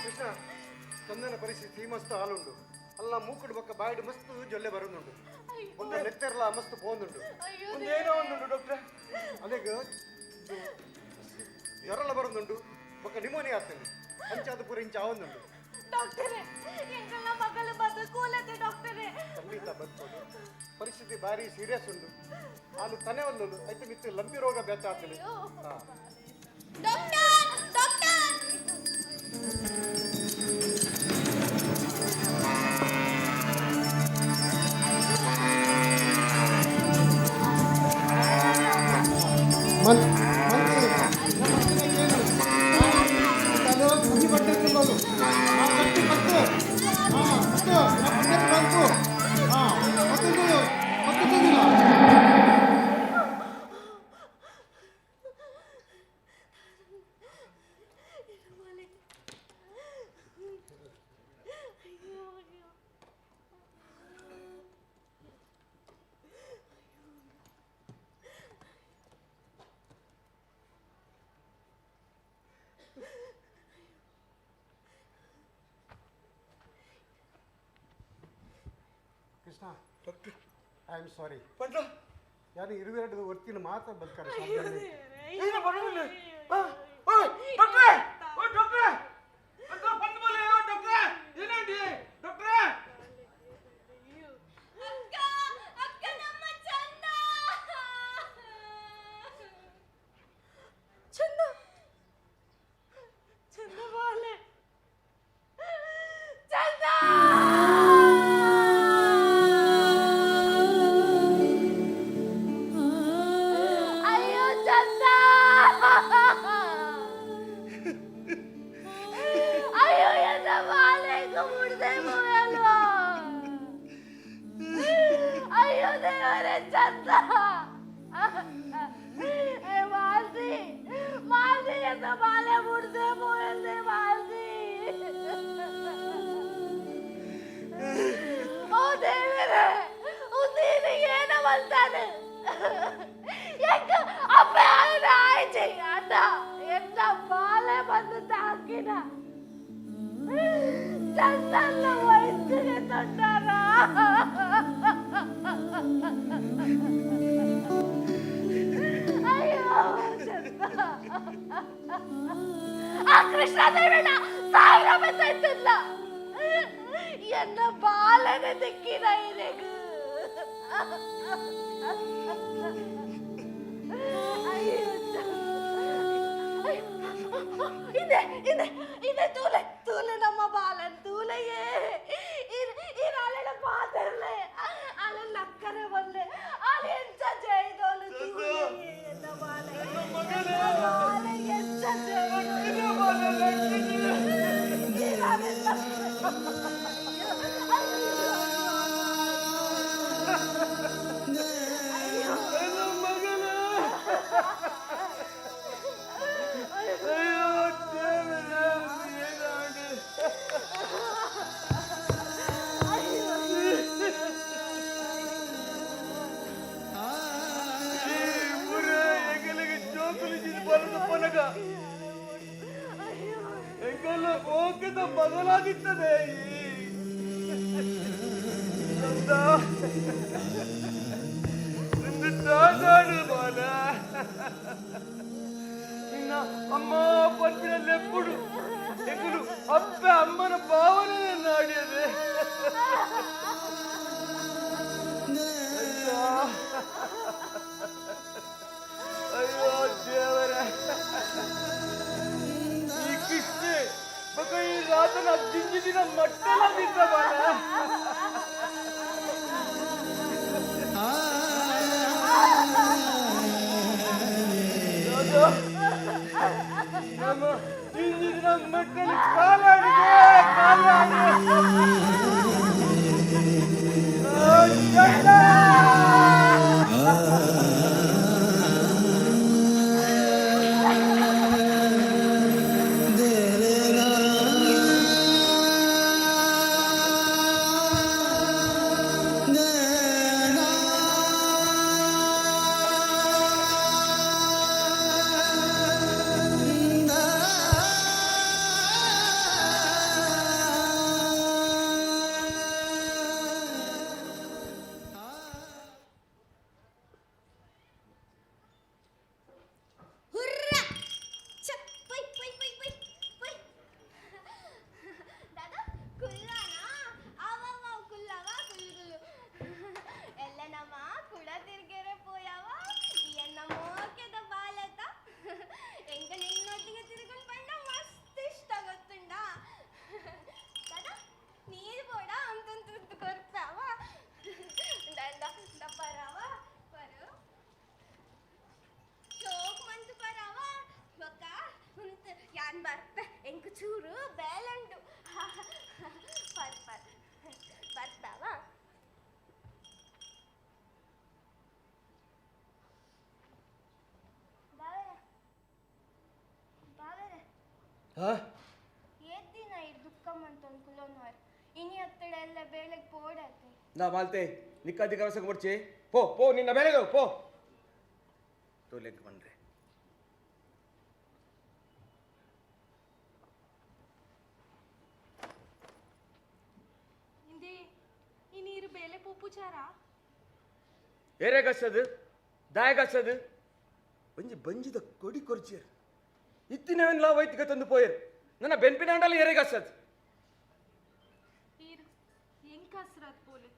ಕೃಷ್ಣ, ಚಂದನ ಪರಿಸ್ಥಿತಿ ಮಸ್ತ್ ಹಾಲುಂಡು ಅಲ್ಲ, ಮೂಕುಡು ಬೊಕ್ಕ ಬಾಯಿಡು ಮಸ್ತ್ ಜೊಲ್ಲೆ ಬರುದುಂಡು, ಬೊಕ್ಕ ನೆತ್ತೆರ್ಲ ಮಸ್ತ್ ಪೋಂದುಂಡು. ಏನೋ ಒಂದುಂಟು ಡಾಕ್ಟ್ರೆ. ಅದೇಗ ಜ್ವರಲ ಬರುದುಂಡು, ಬೊಕ್ಕ ನಿಮೋನಿಯಾ ಆಗ್ತದೆ, ಅಂಚಾದ ಪೂರ ಇಂಚ ಆವೊಂದುಂಡು. ಡಾಕ್ಟರೇ, ಎಂಕಲ್ನ ಮಗಳು ಬದುಕೂಲತೆ ಡಾಕ್ಟರೇ. ಖಂಡಿತ ಬದುಕೋದು, ಪರಿಸ್ಥಿತಿ ಭಾರಿ ಸೀರಿಯಸ್ ಉಂಡು. ಹಾಲು ತನೆ ಒಂದು ಐತೆ ಮಿತ್ತು ಲಂಬಿ ರೋಗ ಬೆತ್ತ ಆಗ್ತದೆ. ಹಾ. Doctor, doctor. Krishna, doctor, I am sorry. ಯಾರು ಇರುವೆರಡು ಒರ್ತಿನ ಮಾತ್ರ ಬದುಕಾರೆ ಸಾಧ್ಯ ಇಲ್ಲ. ಏನು ಬರೋದಿಲ್ಲ. ಓಯ್, ಡಾಕ್ಟ್ರೇ, ದೇವರೇ ಚಂದ ಏ ಮಾಲ್ತಿ ಮಾಲ್ತಿ ಎನ್ನ ಬಾಲೆ ಮುಡ್ದೆ ಪೋಯಲ್ದೆ ಮಾಲ್ತಿ ಓ ದೇವರೇ ಉಂದಿನ ಏನ ಮಲ್ತಾನೆ ಎಂಕ ಅಪ್ಪೆ ಆಯ್ನ ಆಯ್ಚಿ ಅಣ್ಣ ಎನ್ನ ಬಾಲೆ ಬಂದು ತಾಕಿನ ಚಂದಲ್ಲ ವಯಸ್ಸಿಗೆ ತೊಂದಾರ ಅಯ್ಯೋ ಚಂದ ಆ ಕೃಷ್ಣ ದೇವಣ್ಣ ಸಾವಿರ ಬತ್ತಾಯ್ತಲ್ಲ ಎನ್ನ ಬಾಲನೆ ದಿಕ್ಕಿನ ಇರೆಗು ಅಯ್ಯೋ ಇದೆ ಇದೆ ಇದೆ ತೂಲೆ ತೂಲೆ ನಮ್ಮ ಬಾಲನ್ ತೂಲೆಯೇ ಇರಾಲೆಡ ಪಾತರ್ಲೆ ಅಲೆ ಲಕ್ಕರೆ ಬಲ್ಲೆ ಅಲೆ ಎಂಚ ಜೈದೋಲು ತೂಲೆಯೇ ಎನ್ನ ಬಾಲೆ ಬಾಲೆ ಎಂಚ ಮಗಲಾಗಿತ್ತದೆ ಬಾಲ ನಿನ್ನ ಅಮ್ಮ ಪನ್ಪಿನಲ್ಲೆಪ್ಪುಡು ಎಂಗುಲು ಅಪ್ಪ ಅಮ್ಮನ ಭಾವನೆ ನಾಡಿಯದೆ ಅಯ್ಯೋ ದೇವರ ಈ ಕೃಷ್ಣೆ ಬಕ ಈ ರಾತನ ಜಿಂಜಿದಿನ ಮಟ್ಟಲಾದಿದ್ದ ಬಾಲ ನಮ್ಮ ಜಿಂಜಿದಿನ ಮಟ್ಟಲಿ ಕಾಲಾಡಿದೆ ಕಾಲಾಡಿದೆ ಹುರ್ರ ಛ ಪೊಯ್ ಪೊಯ್ ಪೊಯ್ ಪೊಯ್ ಪೊಯ್ ದಾದಾ ಕುಲ್ಲಾನಾ ಅವವ ಕುಲ್ಲವ ಕುಲ್ಲು ಕುಲ್ಲು ಎಲ್ಲ ನಮ್ಮ ಕುಡ ತಿರ್ಗೆರೆ ಪೋಯವ ಎನ್ನ ಮೋಕೆದ ಬಾಲತ ಎಂಕ ನಿನ್ನೊಟ್ಟಿಗೆ ತಿರ್ಗೊಂಡು ಪಂಡ ಮಸ್ತ್ ಇಷ್ಟ ಗೊತ್ತುಂಡ ದಾದಾ ನೀರು ಬೋಡ ಅಂತಂತ ಕೊರ್ಪಾವ ದಂಡ ಪರವ ಪರು ಶೋಕ್ ಮಂತು ಪರವ ಬೊಕ್ಕ ಉಂತು ಯಾನ್ ಬರ್ಪೆ ಎಂಕ್ ಚೂರು ಬೇಲಂಡು ಪರ್ ಪರ್ ಬರ್ತಾವ ಬಾವೆರೆ ಬಾವೆರೆ ಹಾ ಏತ್ ದಿನ ಇರ್ ದುಃಖ ಮಂತೊಂದು ಕುಲೋನ್ವರ್ ಇನಿ ಅತ್ತಡ ಎಲ್ಲ ಬೇಳೆಗ್ ಪೋಡತೆ ನಾ ಮಾಲ್ತೆ ನಿಕ್ಕ ಅಧಿಕಾರ ಕೊಡ್ಚಿ ಪೋ ಪೋ ನಿನ್ನ ಬೇಲೆಗೆ ಪೋ ತೋಲೆಗ್ ಬಂದ್ರೆ ಇಂದೇ ಈ ನೀರು ಬೇಲೆ ಪೂಪುಚಾರ ಏರೆ ಗಸದು ದಾಯ ಗಸದು ಒಂಜಿ ಬಂಜಿದ ಕೊಡಿ ಕೊರ್ಚಿಯರ್ ಇತ್ತಿನವನ್ ಲಾವ್ ಐತಿಗ ತಂದು ಪೋಯರ್ ನನ್ನ ಬೆನ್ಪಿನ ಅಂಡಲ್ಲಿ ಏರೆ ಗಸದು ಈರ್ ಎಂಕಾಸ್ರಾತ್ ಪೋಲೆ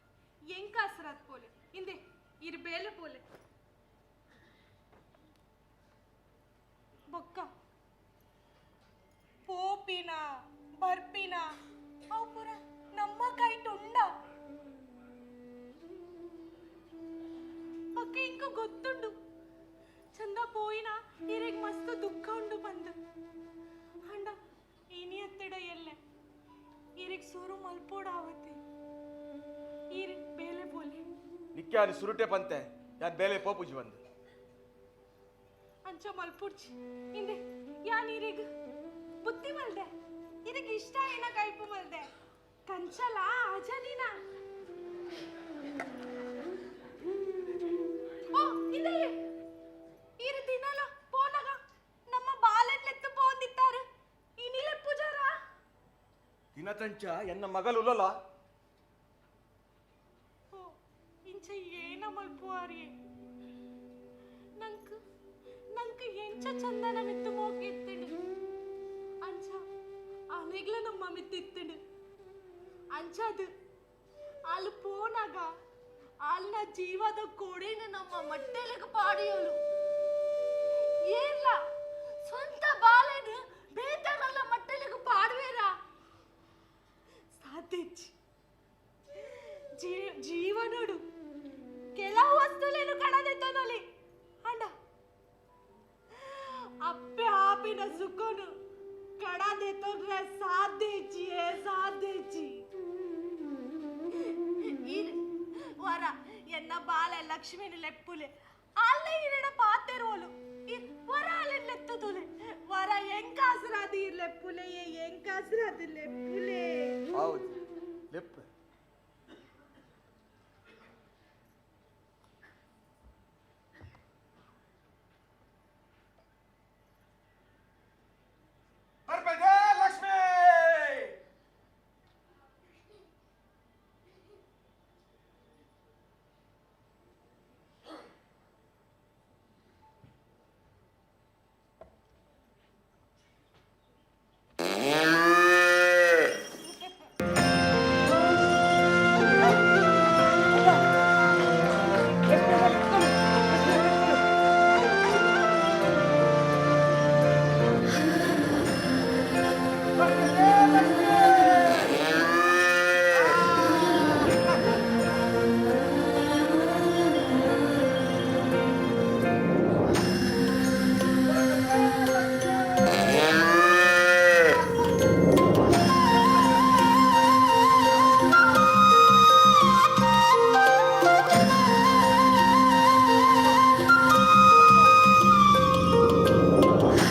ಎಂಕಾಸ್ರಾತ್ ಪೋಲೆ ಇಂದೆ ಇರ್ ಬೇಲೆ ಪೋಲೆ ಬೊಕ್ಕ ಪೋಪಿನ ಬರ್ಪಿನ ಅವು ಪೂರ ನಮ್ಮ ಕೈಟ್ ಉಂಡ ಬೊಕ್ಕ ಇಂಕ ಗೊತ್ತುಂಡು ಚಂದ ಪೋಯಿನ ಇರೆಗ್ ಮಸ್ತ್ ದುಃಖ ಉಂಡು ಬಂದು ಅಂಡ ಇನಿ ಅತ್ತಡ ಎಲ್ಲೆ ಇರೆಗ್ ಸೂರು ಮಲ್ಪೋಡ ಆವತ್ತೆ ಈರ್ ಬೇಲೆ ಪೋಲೆ. ನಿಕ್ಯಾನ್ ಸುರುಟೆ ಪಂತೆ ಯಾನ್ ಬೇಲೆ ಪೋಪುಜಿ ಬಂದು ಅಂಚ ಮಲ್ಪುಡ್ಚಿ ಇಂದೆ ಯಾನ್ ಇರೆಗ್ ಬುದ್ಧಿ ಮಲ್ದೆ ಇರೆಗ್ ಇಷ್ಟ ಏನ ಕೈಪು ಮಲ್ದೆ ಕಂಚಲ ಅಜದಿನ ಓ ಇಂದೆ ಇರು ದಿನಲ ಪೋನಗ ನಮ್ಮ ಬಾಲೆನ್ ಲೆತ್ತು ಪೋಂದಿತ್ತಾರೆ ಇನಿಲೆ ಪೂಜಾರ ದಿನತಂಚ ಎನ್ನ ಮಗಲು ಉಲ್ಲಲ ಓ ಇಂಚ ಏನ ಮಲ್ಪುವಾರಿ ನಂಕ್ ನಂಕ್ ಎಂಚ ಚಂದನ ಮಿತ್ತು ಮೋಕೆತ್ತಿಡು ಅಂಚ ಅಲೆಗ್ಲ ನಮ್ಮ ಮಿತ್ತಿತ್ತಿಡು ಅಂಚದು ಅಲ್ಲಿ ಪೋನಾಗ ಅಲ್ನ ಜೀವದ ಕೊಡೆನ ನಮ್ಮ ಮಟ್ಟೆಲಗ ಪಾಡಿಯೋಲು ಏರ್ಲ ಸ್ವಂತ ಬಾಲೆನ ಬೇತಗಲ್ಲ ಮಟ್ಟೆಲಗ ಪಾಡುವೇರಾ ಸಾಧಿಚ್ ಜೀವನುಡು ಕೆಲವು ವಸ್ತುಲೇನು ಕಡದೆತ್ತನಲ್ಲಿ ಅಂಡ ಅಪ್ಪೆ ಆಪಿನ ಸುಖನು ಕಡದೆತ್ತಂದ್ರೆ ಸಾಧಿಚಿಯೇ ಸಾಧಿಚಿ ವರ ಎನ್ನ ಬಾಲೆ ಲಕ್ಷ್ಮಿನ ಲೆಪ್ಪುಲೆ ಅಲ್ಲೇ ಇರಡ ಪಾತೆರೋಲು ವರ ಅಲ್ಲೇ ಲೆತ್ತದುಲೆ ವರ ಎಂಕಾಸರಾದಿ ಲೆಪ್ಪುಲೆ ಎಂಕಾಸರಾದಿ ಲೆಪ್ಪುಲೆ ಹೌದು ಲೆಪ್ಪು ಲಕ್ಷ್ಮಿ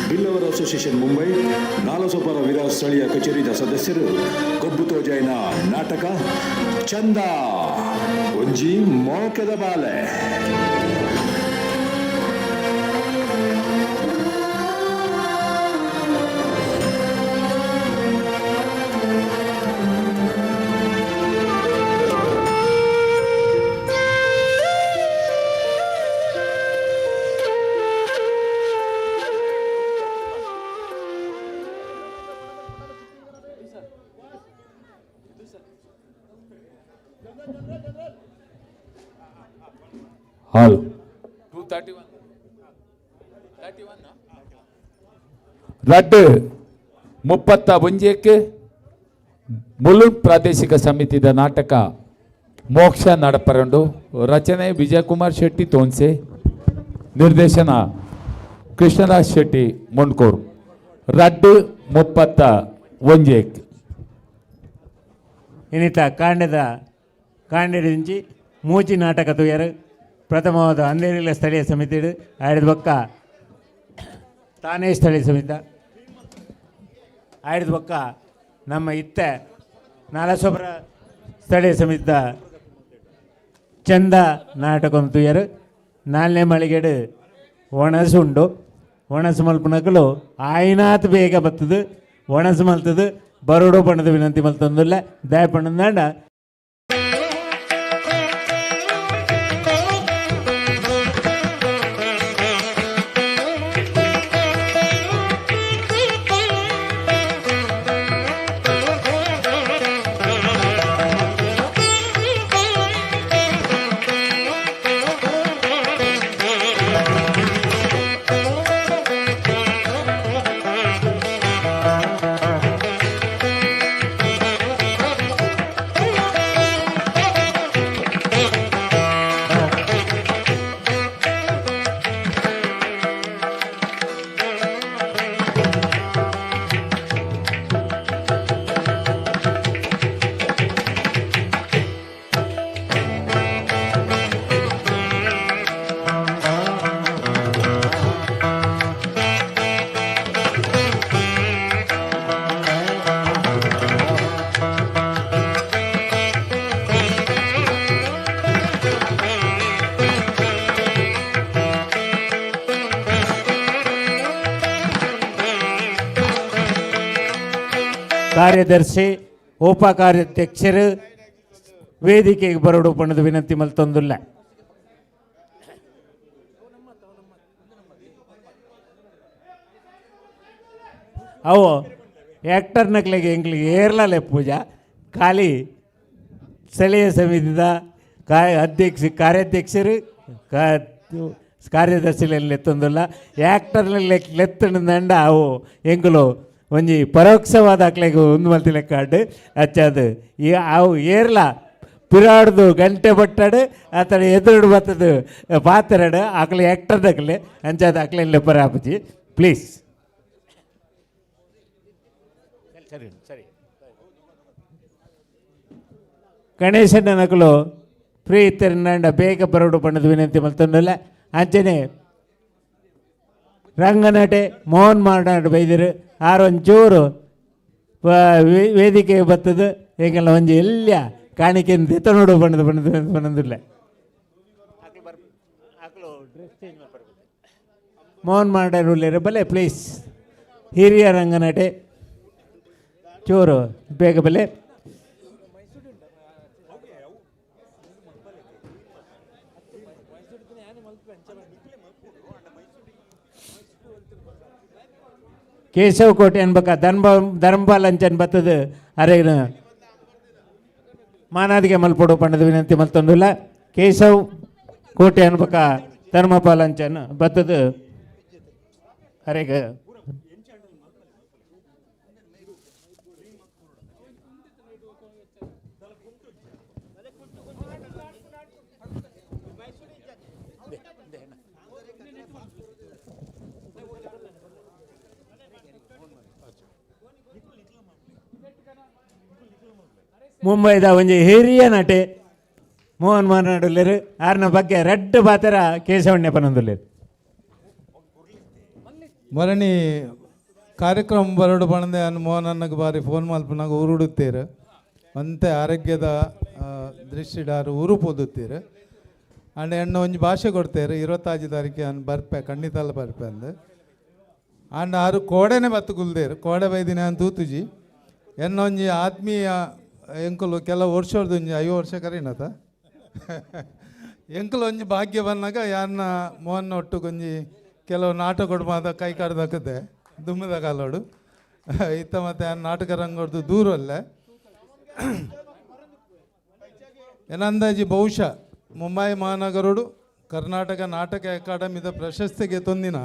ಬಿಲ್ಲವರ ಅಸೋಸಿಯೇಷನ್ ಮುಂಬೈ ನಾಲಸೋಪರ ವಿರಾಜ್ ಸ್ಥಳೀಯ ಕಚೇರಿದ ಸದಸ್ಯರು ಕೊಬ್ಬು ತೋಜೈನ ನಾಟಕ ಚಂದ ಒಂಜಿ ಮೋಕೆದ ಬಾಲೆ. ಹಾಲು 231 ರಡ್ಡು 31ಕ್ಕೆ ಮುಲುಂಡ್ ಪ್ರಾದೇಶಿಕ ಸಮಿತಿದ ನಾಟಕ ಮೋಕ್ಷ ನಡಪರಂಡು. ರಚನೆ ವಿಜಯಕುಮಾರ್ ಶೆಟ್ಟಿ ತೋನ್ಸೆ, ನಿರ್ದೇಶನ ಕೃಷ್ಣರಾಜ್ ಶೆಟ್ಟಿ ಮುಂಡ್ಕೋರು. ರಡ್ಡು 31ಕ್ಕೆ. ಇನ್ನಿತ ಕಾಂಡದ ಕಾಂಡದಿಂಚಿ ಮೂಚಿ ನಾಟಕ ತುಯರು ಪ್ರಥಮವಾದ ಅಂದೇರಿಲ ಸ್ಥಳೀಯ ಸಮಿತಿ ಆಯ್ದ ಬೊಕ್ಕ ತಾನೇ ಸ್ಥಳೀಯ ಸಮಿತಿ ಆಯ್ದ ಬೊಕ್ಕ ನಮ್ಮ ಇತ್ತೆ ನಾಲಸೋಪುರ ಸ್ಥಳೀಯ ಸಮಿತಿ ಚಂದ ನಾಟಕ ತುಯರು. ನಾಲ್ನೇ ಮಳಿಗೆಡು ಒಣಸು ಉಂಡು. ಒಣಸು ಮಲ್ಪನಕಲು ಆಯ್ನಾತ್ ಬೇಗ ಬತ್ತದು ಒಣಸು ಮಲ್ತದು ಬರೋಡು ಬಣ್ಣದ ವಿನಂತಿ ಮಲ್ತಂದುಲ್ಲ ದಯ ಪಣ್ಣಂದಾಂಡ. Thank you. ಕಾರ್ಯದರ್ಶಿ ಉಪ ಕಾರ್ಯಾಧ್ಯಕ್ಷರು ವೇದಿಕೆಗೆ ಬರೋಡು ಪಣದ ವಿನಂತಿ ಮಲ್ತೊಂದುಲ್ಲ. ಅವು ಆ್ಯಕ್ಟರ್ ನಕ್ಲೆಗೆ ಎಂಕ್ಲಿಗೆ ಏರ್ಲಲೆ ಪೂಜಾ ಖಾಲಿ ಸ್ಥಳೀಯ ಸಮಿತಿದ ಅಧ್ಯಕ್ಷ ಕಾರ್ಯಾಧ್ಯಕ್ಷರು ಕಾರ್ಯದರ್ಶಿಲೆಲ್ಲ ಲೆತ್ತೊಂದುಲ್ಲ ಆ್ಯಕ್ಟರ್ನಲ್ಲಿ ಲೆತ್ತಂಡ ಅವು ಎಂಕುಲು ಒಂಜಿ ಪರೋಕ್ಷವಾದ ಅಕ್ಲೆಗ್ ಒಂದು ಮಲ್ತಿ ಲೆಕ್ಕಾಡು ಅಚ್ಚಾದು ಈ ಅವು ಏರ್ಲ ಪಿರಾಡ್ದು ಗಂಟೆ ಬಟ್ಟಾಡು ಆತಡ ಎದುರುಡು ಬತ್ತದು ಪಾತೆರಡು ಅಕ್ಲೆ ಆ್ಯಕ್ಟರ್ದಕ್ಲೆ ಅಂಚಾದ ಅಕ್ಲೆ ಲೆಪ್ಪರ ಆಪುಜಿ ಪ್ಲೀಸ್. ಸರಿ ಸರಿ ಗಣೇಶನ ನಕಲು ಫ್ರೀ ಇತ್ತಿರಂಡ ಬೇಗ ಬರೋಡು ಬಣ್ಣದ ವಿನಂತಿ ಮಲ್ತೊಂದುಲ್ಲ. ಅಂಚನೆ ರಂಗನಟೆ ಮೋಹನ್ ಮಾರ್ನಾಡ್ ಬೈದಿರು ಆರು ಒಂಚೂರು ವೇದಿಕೆ ಬತ್ತದು ಎಂಗೆಲ್ಲ ಒಂಜಿ ಎಲ್ಲ ಕಾಣಿಕೆ ನೋಡು ಬಣ್ಣದ ಬಣ್ಣದ ಬಣ್ಣದಿಲ್ಲ. ಮೋಹನ್ ಮಾರ್ನಾಡ್ ಉಳ್ಳೇರು ಬಲೆ ಪ್ಲೀಸ್ ಹಿರಿಯ ರಂಗನಟೆ ಚೂರು ಬೇಗ ಬಲೆ. ಕೇಶವ ಕೋಟೆ ಅನ್ಬೇಕ ಧರ್ಮಪಾಲ್ ಅಂಚನ್ ಬತ್ತದು ಅರೆ ಮಾನಾದಿಗೆ ಮಲ್ಪೊಡು ಪಂಡದ ವಿನಂತಿ ಮಲ್ತೊಂದುಲ್ಲ. ಕೇಶವ್ ಕೋಟೆ ಅನ್ಬೇಕ ಧರ್ಮಪಾಲ್ ಅಂಚನ್ ಬತ್ತದು ಅರೆಗ ಮುಂಬೈದ ಒಂಜಿ ಹಿರಿಯ ನಟೆ ಮೋಹನ್ ಮಾರ್ನಾಡುಲ್ಲೇರು ಆರ್ನ ಬಗ್ಗೆ ರೆಡ್ ಪಾತ್ರ ಕೇಶವಣ್ಯ ಪನೊಂದುಲ್ಲೇರು. ಮರಣಿ ಕಾರ್ಯಕ್ರಮ ಬರಡು ಪಣಂದೆ ಅನ್ ಮೋಹನ್ ಅన్నಗ್ ಬಾರಿ ಫೋನ್ ಮಲ್ಪನಾಗ ಊರುಡುತ್ತೀರು ಅಂತೆ ಆರೋಗ್ಯದ ದೃಷ್ಟಿಡಾರು ಊರು ಪೋದುತ್ತೀರು ಅಂಡ್ ಎಣ್ಣ ಒಂಜಿ ಭಾಷೆ ಕೊಡ್ತೇರು 25 ತಾರೀಕು ಅನ್ ಬರ್ಪೆ ಖಂಡಿತಲ್ಲ ಬರ್ಪೆ ಅಂದು ಅಂಡ್ ಆರು ಕೋಡೆನೆ ಬತ್ತು ಗುಲ್ದೇರು ಕೋಡೆ ಬೈದಿನ ಅಂತ ತೂತುಜಿ ಎನ್ನ ಒಂಜಿ ಆತ್ಮೀಯ ಎಂಕುಲು ಕೆಲವು ವರ್ಷದ ಒಂಜಿ 5 ವರ್ಷ ಕರೀನತ ಎಂಕುಲು ಒಂಜಿ ಭಾಗ್ಯ ಬಂದಾಗ ಯಾರನ್ನ ಮೋಹನ್ ಒಟ್ಟುಗೊಂಜಿ ಕೆಲವು ನಾಟಕ ಮಾತ ಕೈ ಕಾಡ್ದಾಕದೆ ದುಮ್ಮದ ಕಾಲೋಡು ಇತ್ತ ಮತ್ತೆ ಆ ನಾಟಕ ರಂಗೋಡ್ದು ದೂರ ಅಲ್ಲ ಏನಂದಾಜಿ ಬಹುಶಃ ಮುಂಬೈ ಮಹಾನಗರೋಡು ಕರ್ನಾಟಕ ನಾಟಕ ಅಕಾಡೆಮಿದ ಪ್ರಶಸ್ತಿಗೆ ತೊಂದಿನ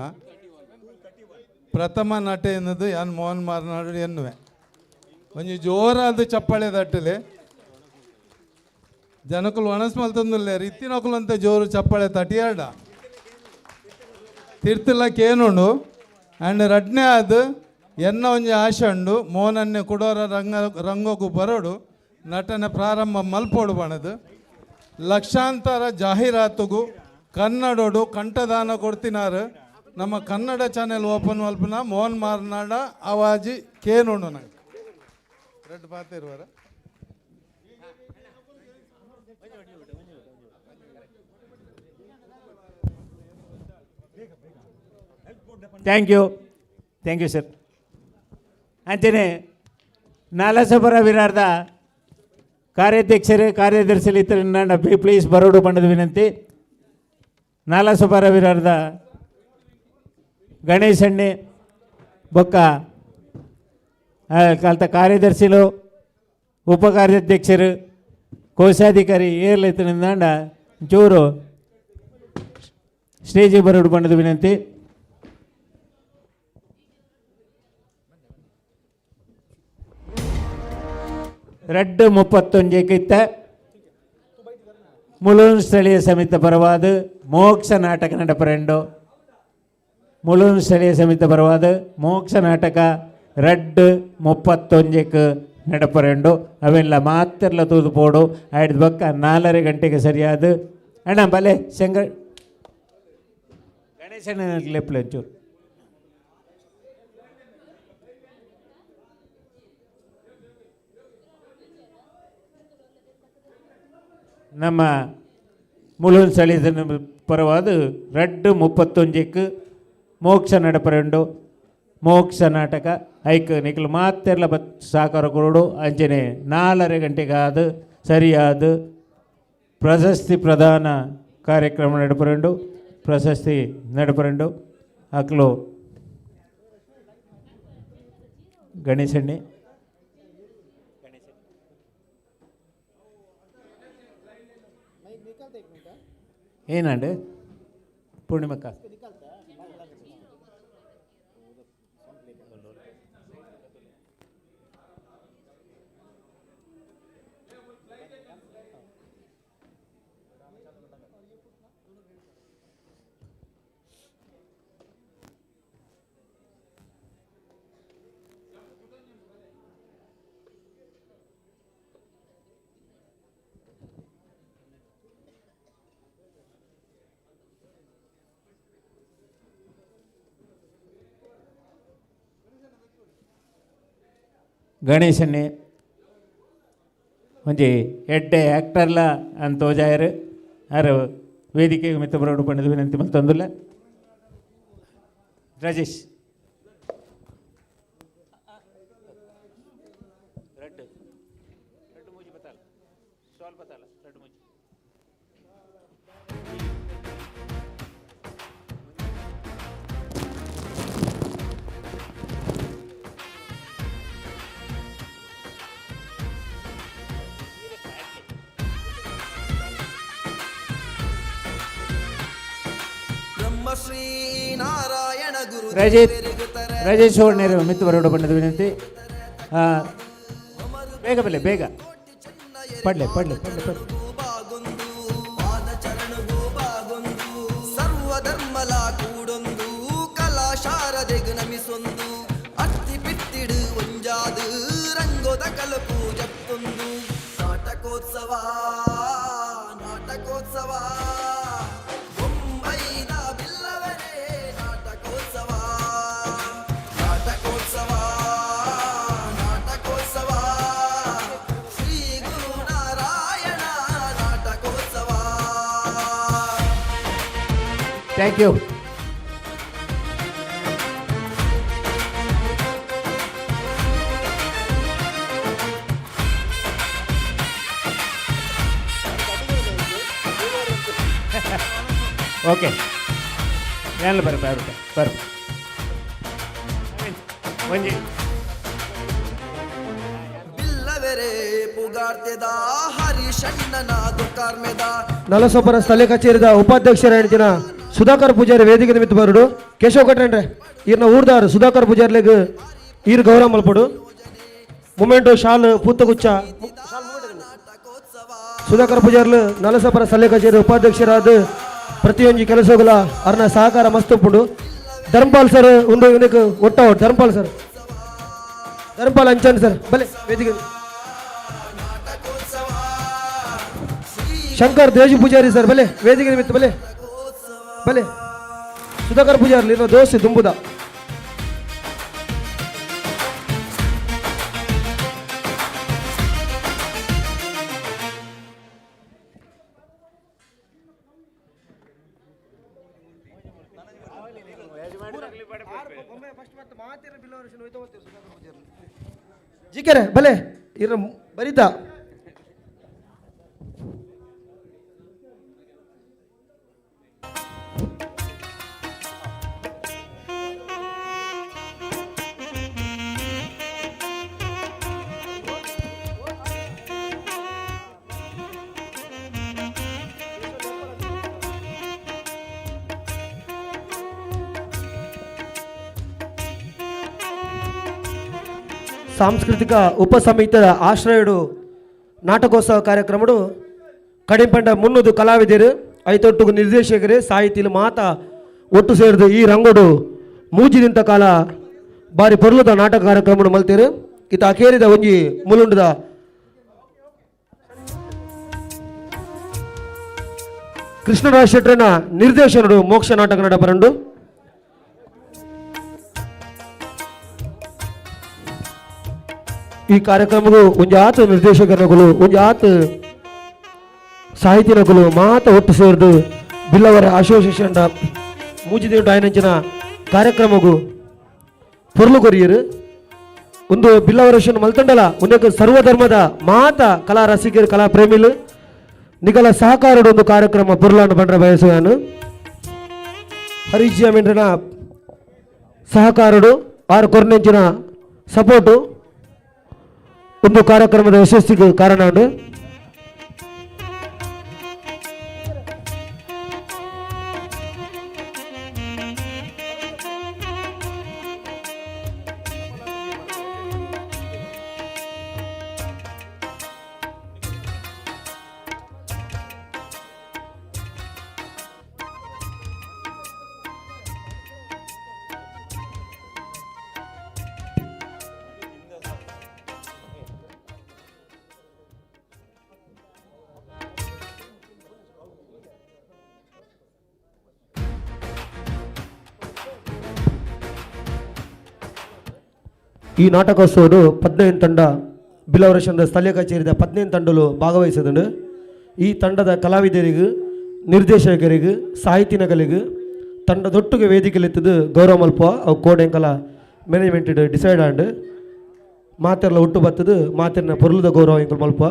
ಪ್ರಥಮ ನಟೆ ಎನ್ನದು ಯಾನ್ ಮೋಹನ್ ಮಾರ್ನಾಡು ಎನ್ನುವೆ ಒಂಜಿ ಜೋರಾದ ಚಪ್ಪಾಳೆ ತಟ್ಟಲೆ ಜನಕುಲು ಒಣಸ್ ಮಲ್ತಂದುಲ್ಲೆ ಇತ್ತಿನಕುಲು ಅಂತ ಜೋರು ಚಪ್ಪಾಳೆ ತಟಿಯಾಡ ತಿರ್ತಿಲ್ಲ ಕೇನುಂಡು ಆ್ಯಂಡ್ ರಡ್ನೇ ಅದು ಎನ್ನ ಒಂಜಿ ಆಶೆ ಉಂಡು ಮೋಹನನ್ನೇ ಕುಡೋರ ರಂಗ ರಂಗೋಗು ಬರೋಡು ನಟನೆ ಪ್ರಾರಂಭ ಮಲ್ಪೋಡು ಬಣದು ಲಕ್ಷಾಂತರ ಜಾಹೀರಾತುಗು ಕನ್ನಡೋಡು ಕಂಠದಾನ ಕೊಡ್ತಿನಾರು ನಮ್ಮ ಕನ್ನಡ ಚಾನೆಲ್ ಓಪನ್ ಮಲ್ಪನ ಮೋಹನ್ ಮಾರ್ನಾಡ ಅವಾಜಿ ಕೇನುಂಡು ನಂಗೆ red ಪಾತಿರುವರ. Thank you thank you sir. ಅಂಚನೆ ನಾಲಸಪುರ ವಿರಾರ್ದ ಕಾರ್ಯಾಧ್ಯಕ್ಷರು ಕಾರ್ಯದರ್ಶಿ ಇತರ ಪ್ಲೀಸ್ ಬರೋಡು ಬಣ್ಣದ ವಿನಂತಿ. ನಾಲಸಪುರ ವಿರಾರ್ದ ಗಣೇಶಣ್ಣೆ ಬೊಕ್ಕ ಕಲ್ತ ಕಾರ್ಯದರ್ಶಿಲು ಉಪ ಕಾರ್ಯಾಧ್ಯಕ್ಷರು ಕೋಶಾಧಿಕಾರಿ ಏರ್ಲೈತನಿಂದಾಂಡ ಚೂರು ಸ್ಟೇಜಿಗೆ ಬರೋಡು ಬಣ್ಣದ ವಿನಂತಿ. ರೆಡ್ 31 ಮುಲೂನ್ ಸ್ಥಳೀಯ ಸಮಿತಿ ಪರವಾದ ಮೋಕ್ಷ ನಾಟಕ ನಡಪರೆಂಡು. ಮುಲೂನ್ ಸ್ಥಳೀಯ ಸಮಿತಿ ಪರವಾದ ಮೋಕ್ಷ ನಾಟಕ ರೆಡ್ 31 ನಡಪರೆಂಡು. ಅವೆಲ್ಲ ಮಾತ್ರಲ್ಲ ತೂದು ಪೋಡು ಆಯ್ದ ಬಕ್ಕ 4.5 ಗಂಟೆಗೆ ಸರಿಯಾದ ಅಣ್ಣ ಬಲೆ ಶಂಕರ್ ಗಣೇಶನ ಲೆಪ್ಲೆ ಒಂಚೂರು. ನಮ್ಮ ಮುಲೂನ್ ಸ್ಥಳೀಯ ಪರವಾದ ರೆಡ್ 31 ಮೋಕ್ಷ ನಡಪರೆಂಡು. ಮೋಕ್ಷ ನಾಟಕ ಐಕ್ ನಿಕಲು ಮಾತೆರ್ಲ ಬತ್ ಸಾಕಾರ ಕೊರಡು. ಅಂಚನೆ 4:30 ಗಂಟೆಗಾದ ಸರಿಯಾದ ಪ್ರಶಸ್ತಿ ಪ್ರದಾನ ಕಾರ್ಯಕ್ರಮ ನಡಪರಂಡು, ಪ್ರಶಸ್ತಿ ನಡಪರಂಡು. ಅಕ್ಲು ಗಣೇಶಣ್ಣೆ ಏನಂಡು ಪೂರ್ಣಿಮಕ್ಕ ಗಣೇಶನ್ನೇ ಒಂಜಿ ಎಡ್ಡೆ ಆ್ಯಕ್ಟರ್ಲ ಅಂತ ತೋಜಾಯರು ಆರು ವೇದಿಕೆಗೆ ಮಿತ್ತ ಬರೋಡು ಪಂಡಿತ ವಿನಂತಿ ಮಲ್ತೊಂದುಲ್ಲ. ರಾಜೇಶ್ ರಡ್ಡು ರಡ್ಡು ಮೂಜಿ ಬತ್ತಾಲ ಶಾಲ್ ಬತ್ತಾಲ ರಡ್ಡು ಮೂಜಿ. ಶ್ರೀ ನಾರಾಯಣ ಗುರು ರಜೇಶ್ ರಜೇಶ್ ಸುವರ್ಣರು ಮಿತ್ತು ಬರೋಡು ಬಣ್ಣದ ವಿನಂತಿ. ಬೇಗ ಬಲ್ಲೆ ಬೇಗ ಪಡ್ಲೆ ಪಡ್ಲೆ ಪಡ್ಲೆ ಪಡ್ಲೆ. ಸರ್ವಧರ್ಮಲ ಕೂಡೊಂದು ಕಲಾ ಶಾರದೆಗು ನಮಿಸೊಂದು ಅತ್ತಿ ಪಿತ್ತಿಡು ಒಂಜಾದು ರಂಗೋದ ಕಲಪು ಜತ್ತೊಂದು ನಾಟಕೋತ್ಸವ ನಾಟಕೋತ್ಸವ ಮುಂಬೈದ ಬಿಲ್ಲವರೇ ನಾಟಕೋತ್ಸವ ನಾಟಕೋತ್ಸವ ನಾಟಕೋತ್ಸವ ಶ್ರೀ ಗುರು ನಾರಾಯಣ ನಾಟಕೋತ್ಸವ. Thank you. Okay ಏನಿಲ್ಲ, ಬರ್ರಿ ಬರ್ರಿ ಬರ್ರಿ ಒಂಜಿ ಬಿಲ್ಲವರೇ ಪುಗಾರ್ತೆದ ಹರಿಶಣ್ಣನ ದುಕಾರ್ಮೆದ ನಲಸೊಬ್ಬರ ಸ್ಥಳೀಯ ಕಚೇರಿದ ಉಪಾಧ್ಯಕ್ಷರ ಹೇಳ್ತಿನ ಸುಧಾಕರ್ ಪೂಜಾರಿ ವೇದಿಕೆ ನಿಮಿತ್ತ ಬರುಡು. ಕೇಶವ ಕಟ್ರಂಡ್ರೆ ಈರ್ನ ಊರ್ದಾರು ಸುಧಾಕರ್ ಪೂಜಾರ್ಲೆಗ್ ಈರ್ ಗೌರವ ಮಲ್ಪಡು. ಮೊಮೆಂಟೋ ಶಾಲ್ ಪೂತಗುಚ್ಚ ಸುಧಾಕರ್ ಪೂಜಾರ್ಲು ನಲಸಪರ ಸ್ಥಳೀಯ ಕಚೇರಿ ಉಪಾಧ್ಯಕ್ಷರಾದ ಪ್ರತಿಯೊಂಜಿ ಕೆಲಸಗಳ ಅರ್ನ ಸಹಕಾರ ಮಸ್ತ್ ಉಪ್ಪುಂಡು. ಧರ್ಮಪಾಲ್ ಸರ್ ಒಂದು ಇವನಿಗೆ ಒಟ್ಟ ಧರ್ಮಪಾಲ್ ಸರ್ ಧರ್ಮಪಾಲ್ ಅಂಚನ್ ಸರ್ ಬಲೆ ವೇದಿಕೆ. ಶಂಕರ್ ದೇಜು ಪೂಜಾರಿ ಸರ್ ಬಲೆ ವೇದಿಕೆ ನಿಮಿತ್ತ ಬಲೆ ಬಲೆ. ಸುಧಾಕರ್ ಪೂಜಾರಿ ಇರೋ ದೋಸೆ ದುಂಬುದ. ಜಿಕೆರೆ ಬಲೆ ಇರ ಬರಿತಾ. ಸಾಂಸ್ಕೃತಿಕ ಉಪಸಮಿತಿಯ ಆಶ್ರಯಡು ನಾಟಕೋತ್ಸವ ಕಾರ್ಯಕ್ರಮಡು ಕಡಿಂಪಂಡ ಮುನ್ನೂದು ಕಲಾವಿದರು ಐತೊಟ್ಟುಗು ನಿರ್ದೇಶಕರು ಸಾಹಿತಿಲು ಮಾತ ಒಟ್ಟು ಸೇರಿದು ಈ ರಂಗೋಡು ಮೂಜಿನಿಂತ ಕಾಲ ಬಾರಿ ಪೊರ್ಲುದ ನಾಟಕ ಕಾರ್ಯಕ್ರಮ ಮಲ್ತೇರು. ಇತ ಅಕೇರಿದ ಒಂಜಿ ಮುಲುಂಡದ ಕೃಷ್ಣರಾಜ ಶೆಟ್ಟರನ ನಿರ್ದೇಶನಡು ಮೋಕ್ಷ ನಾಟಕ ನಡಪರಂಡು. ಈ ಕಾರ್ಯಕ್ರಮವು ಒಂಜಾತ ನಿರ್ದೇಶಕರಗಳು ಒಂಜಾತ ಸಾಹಿತಿನಗಳು ಮಾತ ಒಟ್ಟು ಸೇರಿದು ಬಿಲ್ಲವರ ಅಸೋಸಿಯೇಷನ್ ಮೂಜಿದೇವು ಆಯನಂಚಿನ ಕಾರ್ಯಕ್ರಮಗೂ ಪೊರ್ಲು ಕೊರಿಯರು ಒಂದು ಬಿಲ್ಲವರಶನ್ ಮಲ್ತಂಡಲ ಉಂದಕ್ಕೆ ಸರ್ವಧರ್ಮದ ಮಾತ ಕಲಾ ರಸಿಕರು ಕಲಾ ಪ್ರೇಮಿಲು ನಿಗಲ ಸಹಕಾರದ ಒಂದು ಕಾರ್ಯಕ್ರಮ ಪೊರ್ಲಾಂಡು ಬಂಡ್ರ ಬಯಸುವಾನು ಹರಿಜಿ ಅಮೀನ್ರನ ಸಹಕಾರಡು ಆರು ಕೊರ್ನೆಂಚಿನ ಸಪೋರ್ಟು ಒಂದು ಕಾರ್ಯಕ್ರಮದ ಯಶಸ್ಸಿಗೆ ಕಾರಣ ಉಂಡು. ಈ ನಾಟಕೋತ್ಸವಡು 15 ತಂಡ ಬಿಲ್ಲವರಶಂದ ಸ್ಥಳೀಯ ಕಚೇರಿದ 15 ತಂಡಲು ಭಾಗವಹಿಸಿದಂಡು. ಈ ತಂಡದ ಕಲಾವಿದರಿಗೂ ನಿರ್ದೇಶಕರಿಗೂ ಸಾಹಿತಿನಗಲಿಗೂ ತಂಡದೊಟ್ಟಿಗೆ ವೇದಿಕೆಲೆತ್ತದು ಗೌರವ ಮಲ್ಪ ಅವು ಕೋಡೆಂಕಲ ಮ್ಯಾನೇಜ್ಮೆಂಟ್ ಡಿಸೈಡ್ ಆಂಡ್ ಮಾತೆರ್ಲ ಒಟ್ಟು ಬತ್ತದು ಮಾತೆರ್ನ ಪೊರ್ಲುದ ಗೌರವ ಎಂಕಲ್ ಮಲ್ಪ.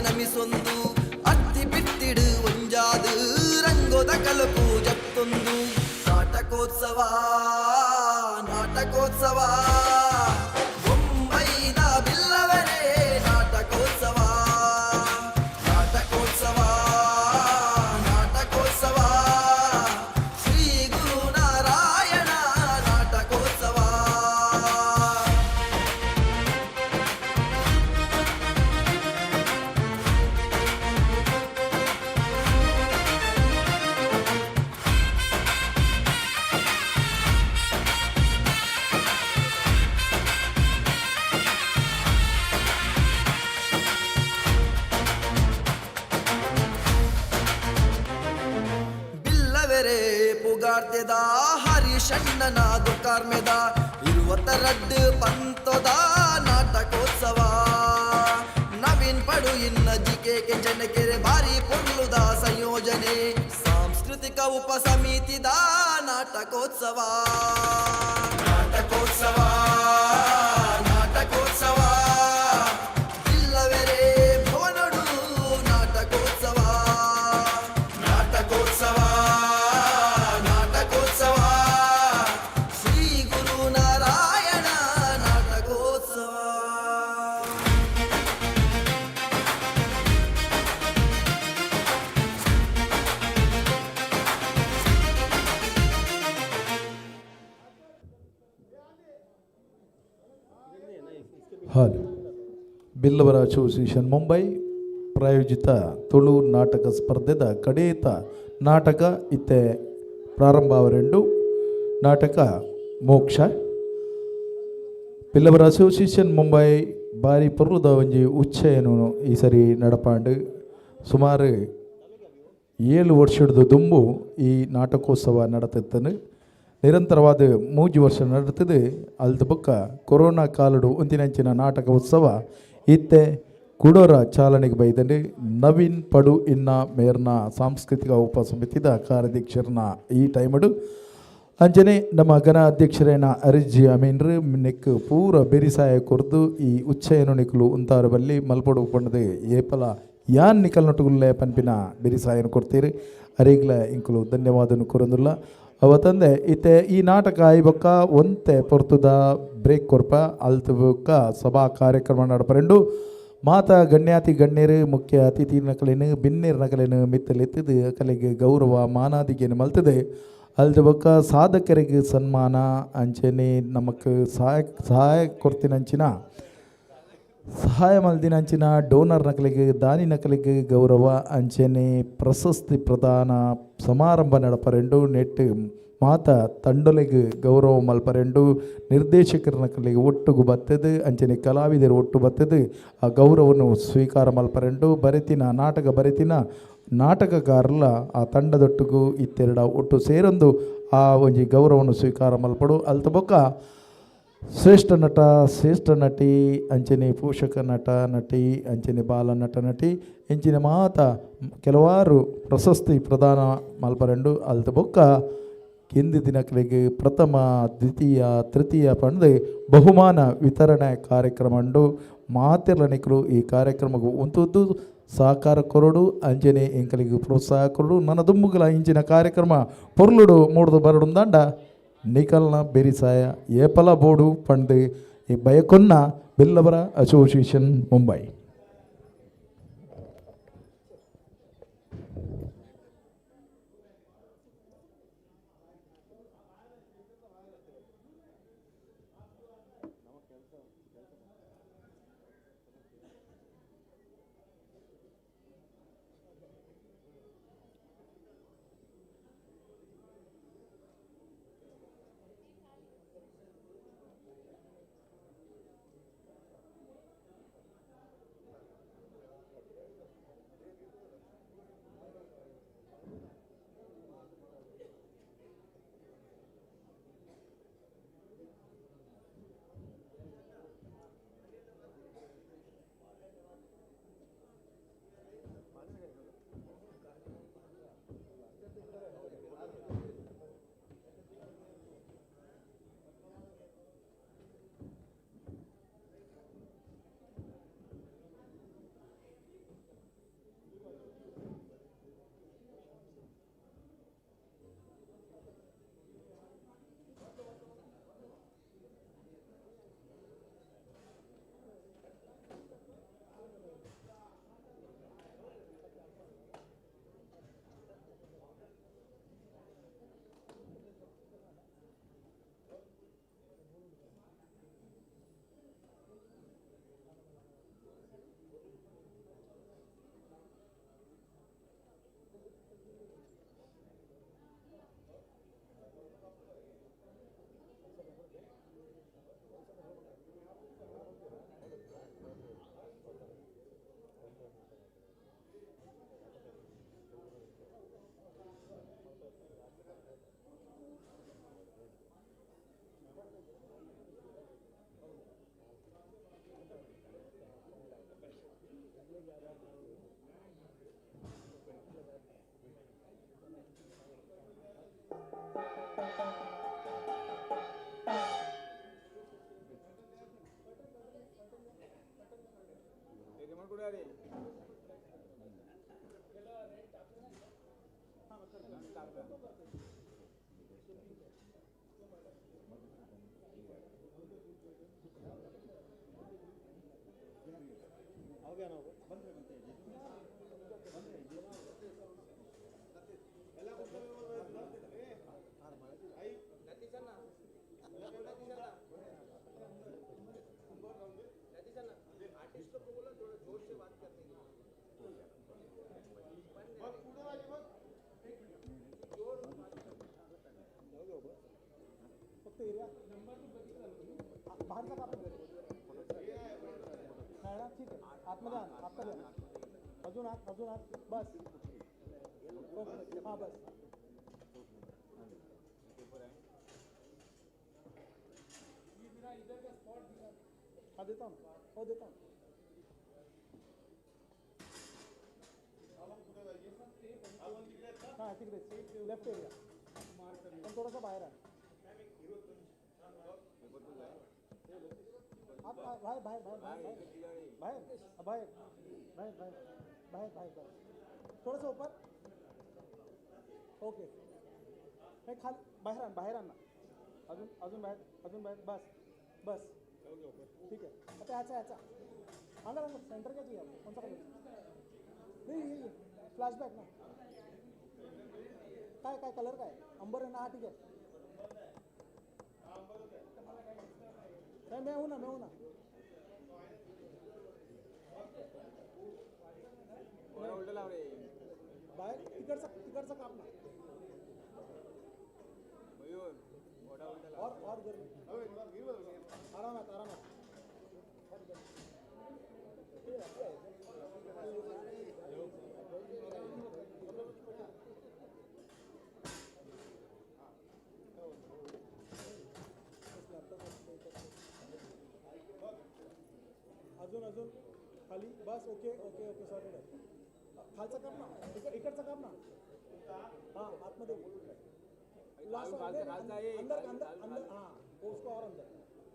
ನಮಿಸೊಂದು ಅತ್ತಿ ಬಿತ್ತಿಡು ಒಂಜಾದು ರಂಗೋದ ಕಲಕು ಜತ್ತೊಂದು ನಾಟಕೋತ್ಸವ ನಾಟಕೋತ್ಸವ ಮುಂಬೈದ ಬಿಲ್ಲವರೇ ನಾಟಕೋತ್ಸವ ನಾಟಕೋತ್ಸವ ನಾಟಕೋತ್ಸವ ಶ್ರೀ ಗುರು ನಾರಾಯಣ ನಾಟಕೋತ್ಸವ. ಪುಗಾರ್ತೆದ ಹರಿಷಣ್ಣನ ದುಕಾರ್ಮೆದ ಇರುವತ್ತರಡ್ಡು ಪಂತದ ನಾಟಕೋತ್ಸವ ನವೀನ್ ಪಡು ಇನ್ನ ಜಿಕೆ ಕೆಂಚನಕೆರೆ ಭಾರಿ ಪೊರ್ಲುದ ಸಂಯೋಜನೆ ಸಾಂಸ್ಕೃತಿಕ ಉಪಸಮಿತಿದ ನಾಟಕೋತ್ಸವ ನಾಟಕೋತ್ಸವ ನಾಟಕೋತ್ಸವ ಇಲ್ಲವೆರೇ ಭವನಡು ನಾಟಕೋತ್ಸವ ನಾಟಕೋತ್ಸವ ನಾಟಕೋತ್ಸವ ಶ್ರೀ ಗುರು ನಾರಾಯಣ ನಾಟಕೋತ್ಸವ. ಹಾಲು ಬಿಲ್ಲವರ ಅಸೋಸಿಯೇಷನ್ ಮುಂಬೈ ಪ್ರಾಯೋಜಿತ ತುಳು ನಾಟಕ ಸ್ಪರ್ಧೆದ ಕಡೇತ ನಾಟಕ ಇತ್ತೆ ಪ್ರಾರಂಭ ಅವರೆಂಡು ನಾಟಕ ಮೋಕ್ಷ. ಬಿಲ್ಲವರ ಅಸೋಸಿಯೇಷನ್ ಮುಂಬೈ ಬಾರಿ ಪೊರ್ಲುದ ಒಂಜಿ ಉಚ್ಚಯನು ಈ ಸರಿ ನಡಪಾಂಡು. ಸುಮಾರು 7 ವರ್ಷದ ದುಂಬು ಈ ನಾಟಕೋತ್ಸವ ನಡತಿತ್ತನು. ನಿರಂತರವಾದ 3 ವರ್ಷ ನಡೀತದೆ. ಅಲ್ದ ಬೊಕ್ಕ ಕೊರೋನಾ ಕಾಲಡು ಒಂದಿನಂಚಿನ ನಾಟಕ ಉತ್ಸವ ಇತ್ತೆ ಕುಡೋರ ಚಾಲನೆಗೆ ಬೈದಂಡು. ನವೀನ್ ಪಡು ಇನ್ನ ಮೇರ್ನ ಸಾಂಸ್ಕೃತಿಕ ಉಪಸಮಿತಿದ ಕಾರ್ಯಾಧ್ಯಕ್ಷರನ್ನ ಈ ಟೈಮಡು ಅಂಚನೆ ನಮ್ಮ ಘನ ಅಧ್ಯಕ್ಷರೇನ ಅರಿಜಿ ಅಮೀನ್ರು ನೆಕ್ ಪೂರ ಬೆರಿಸಾಯ ಕೊರ್ದು ಈ ಉಚ್ಚಯನು ನಿಕಲು ಉಂತಾರು ಬಲ್ಲಿ ಮಲ್ಪಡು ಪಂಡದು ಏಪಲ ಯಾನ್ ನಿಕಲ್ ನೊಟ್ಟುಗುಲ್ಲೆ ಪನ್ಪಿನ ಬೆರಿಸಾಯನು ಕೊಡ್ತೀರಿ. ಅರಿಗ್ಲ ಇಂಕುಲು ಧನ್ಯವಾದನು ಕೊರೊಂದುಲ್ಲ. ಅವ ತಂದೆ ಇತ್ತೆ ಈ ನಾಟಕ ಐಬೊಕ್ಕ ಒಂತೆ ಪೊರ್ತುದ ಬ್ರೇಕ್ ಕೊರ್ಪ ಅಲ್ತ ಬೊಕ್ಕ ಸಭಾ ಕಾರ್ಯಕ್ರಮ ನಡಪರೆಂಡು. ಮಾತ ಗಣ್ಯಾತಿ ಗಣ್ಯರು ಮುಖ್ಯ ಅತಿಥಿ ನಕಲೇನು ಬಿನ್ನೇರು ನಕಲೇನು ಮಿತ್ತಲೆತ್ತಿದ್ದು ಅಕಲೆಗೆ ಗೌರವ ಮಾನಾದಿಗೆನು ಮಲ್ತದೆ. ಅಲ್ದ ಬೊಕ್ಕ ಸಾಧಕರಿಗೆ ಸನ್ಮಾನ ಅಂಚೆನೆ ನಮಕ್ ಸಹಾಯ ಸಹಾಯ ಕೊಡ್ತಿನಂಚಿನ ಸಹಾಯ ಮಲ್ದಿನಂಚಿನ ಡೋನರ್ ನಕಲಿಗೆ ದಾನಿ ನಕಲಿಗೆ ಗೌರವ ಅಂಚೆನೆ ಪ್ರಶಸ್ತಿ ಪ್ರದಾನ ಸಮಾರಂಭ ನಡಪರೆಂಡು. ನೆಟ್ಟು ಮಾತ ತಂಡೊಲೆಗ್ ಗೌರವ ಮಲ್ಪರೆಂಡು. ನಿರ್ದೇಶಕರ ನಕಲಿಗೆ ಒಟ್ಟುಗು ಬತ್ತದು ಅಂಚನೆ ಕಲಾವಿದರು ಒಟ್ಟು ಬತ್ತದು ಆ ಗೌರವನು ಸ್ವೀಕಾರ ಮಲ್ಪರೆಂಡು. ಬರೆತಿನ ನಾಟಕ ಬರೆತಿನ ನಾಟಕಗಾರಲ ಆ ತಂಡದೊಟ್ಟುಗು ಇತ್ತೆರಡ ಒಟ್ಟು ಸೇರೊಂದು ಆ ಒಂಜಿ ಗೌರವನು ಸ್ವೀಕಾರ ಮಲ್ಪಡು. ಅಲ್ತ ಬೊಕ್ಕ ಶ್ರೇಷ್ಠ ನಟ ಶ್ರೇಷ್ಠ ನಟಿ ಅಂಚನೆ ಪೋಷಕ ನಟ ನಟಿ ಅಂಚನೆ ಬಾಲ ನಟ ನಟಿ ಇಂಚಿನ ಮಾತ ಕೆಲವಾರು ಪ್ರಶಸ್ತಿ ಪ್ರದಾನ ಮಲ್ಪರೆಂಡು ಅಲ್ತ ಬೊಕ್ಕ ಕಿಂದಿ ದಿನಗಳಿಗೆ ಪ್ರಥಮ ದ್ವಿತೀಯ ತೃತೀಯ ಪಂಡ್ದು ಬಹುಮಾನ ವಿತರಣೆ ಕಾರ್ಯಕ್ರಮ ಉಂಡು. ಮಾತೆರ್ಲನಿಕಲು ಈ ಕಾರ್ಯಕ್ರಮಕ್ಕೆ ಉಂತುದ್ದು ಸಹಕಾರ ಕೊರಡು ಅಂಜನೆ ಎಂಕಲಿಗೆ ಪ್ರೋತ್ಸಾಹ ಕೊರಡು ನನ್ನ ದುಂಬುಗಲ ಇಂಚಿನ ಕಾರ್ಯಕ್ರಮ ಪೊರ್ಲುಡು ಮೂಡ್ದು ಬರಡುಂದಾಂಡ ನಿಕಲ್ನ ಬೆರಿಸಾಯ ಏಪಲ ಬೋಡು ಪಂಡು ಈ ಬಯಕೊನ್ನ ಬಿಲ್ಲವರ ಅಸೋಸಿಯೇಷನ್ ಮುಂಬೈ. ठीक आहे, आतमध्ये आण, आतमध्ये आण. अजून आत, अजून आत, बस. ओके, हां बस. हाँ देता हूँ, हो देता हूँ. हां तिकडे लेफ्ट एरिया, पण थोडासा बाहेर आहे. बाहेर बाहेर बाहेर बाहेर बाहेर बाहेर बाहेर बाहेर बाहेर बाहेर बाहेर थोडंसं ऊपर. ओके, नाही खाली बाहेर आण, बाहेर आण ना. अजून अजून बाहेर, अजून बाहेर, बस बस. ठीक आहे. आता ह्याचा ह्याचा अंदर अंदर सेंटर क्या चाहिए आपको? कौन सा कलर? नहीं ये फ्लॅशबॅक ना. काय काय कलर काय? अंबर आहे ना? हा ठीक आहे. नहीं मैं हूँ ना, मैं हूँ ना. बाहेर तिकडचा तिकडचा काप ना. और गर्मी. आरामात आरामात. अजून अजून खाली बस. ओके ओके ओके सॉर्टेड आहे. खालचा काप ना, इकडचा काप ना. हां आतमध्ये लास्ट अंदर अंदर अंदर. हां वो उसको और अंदर.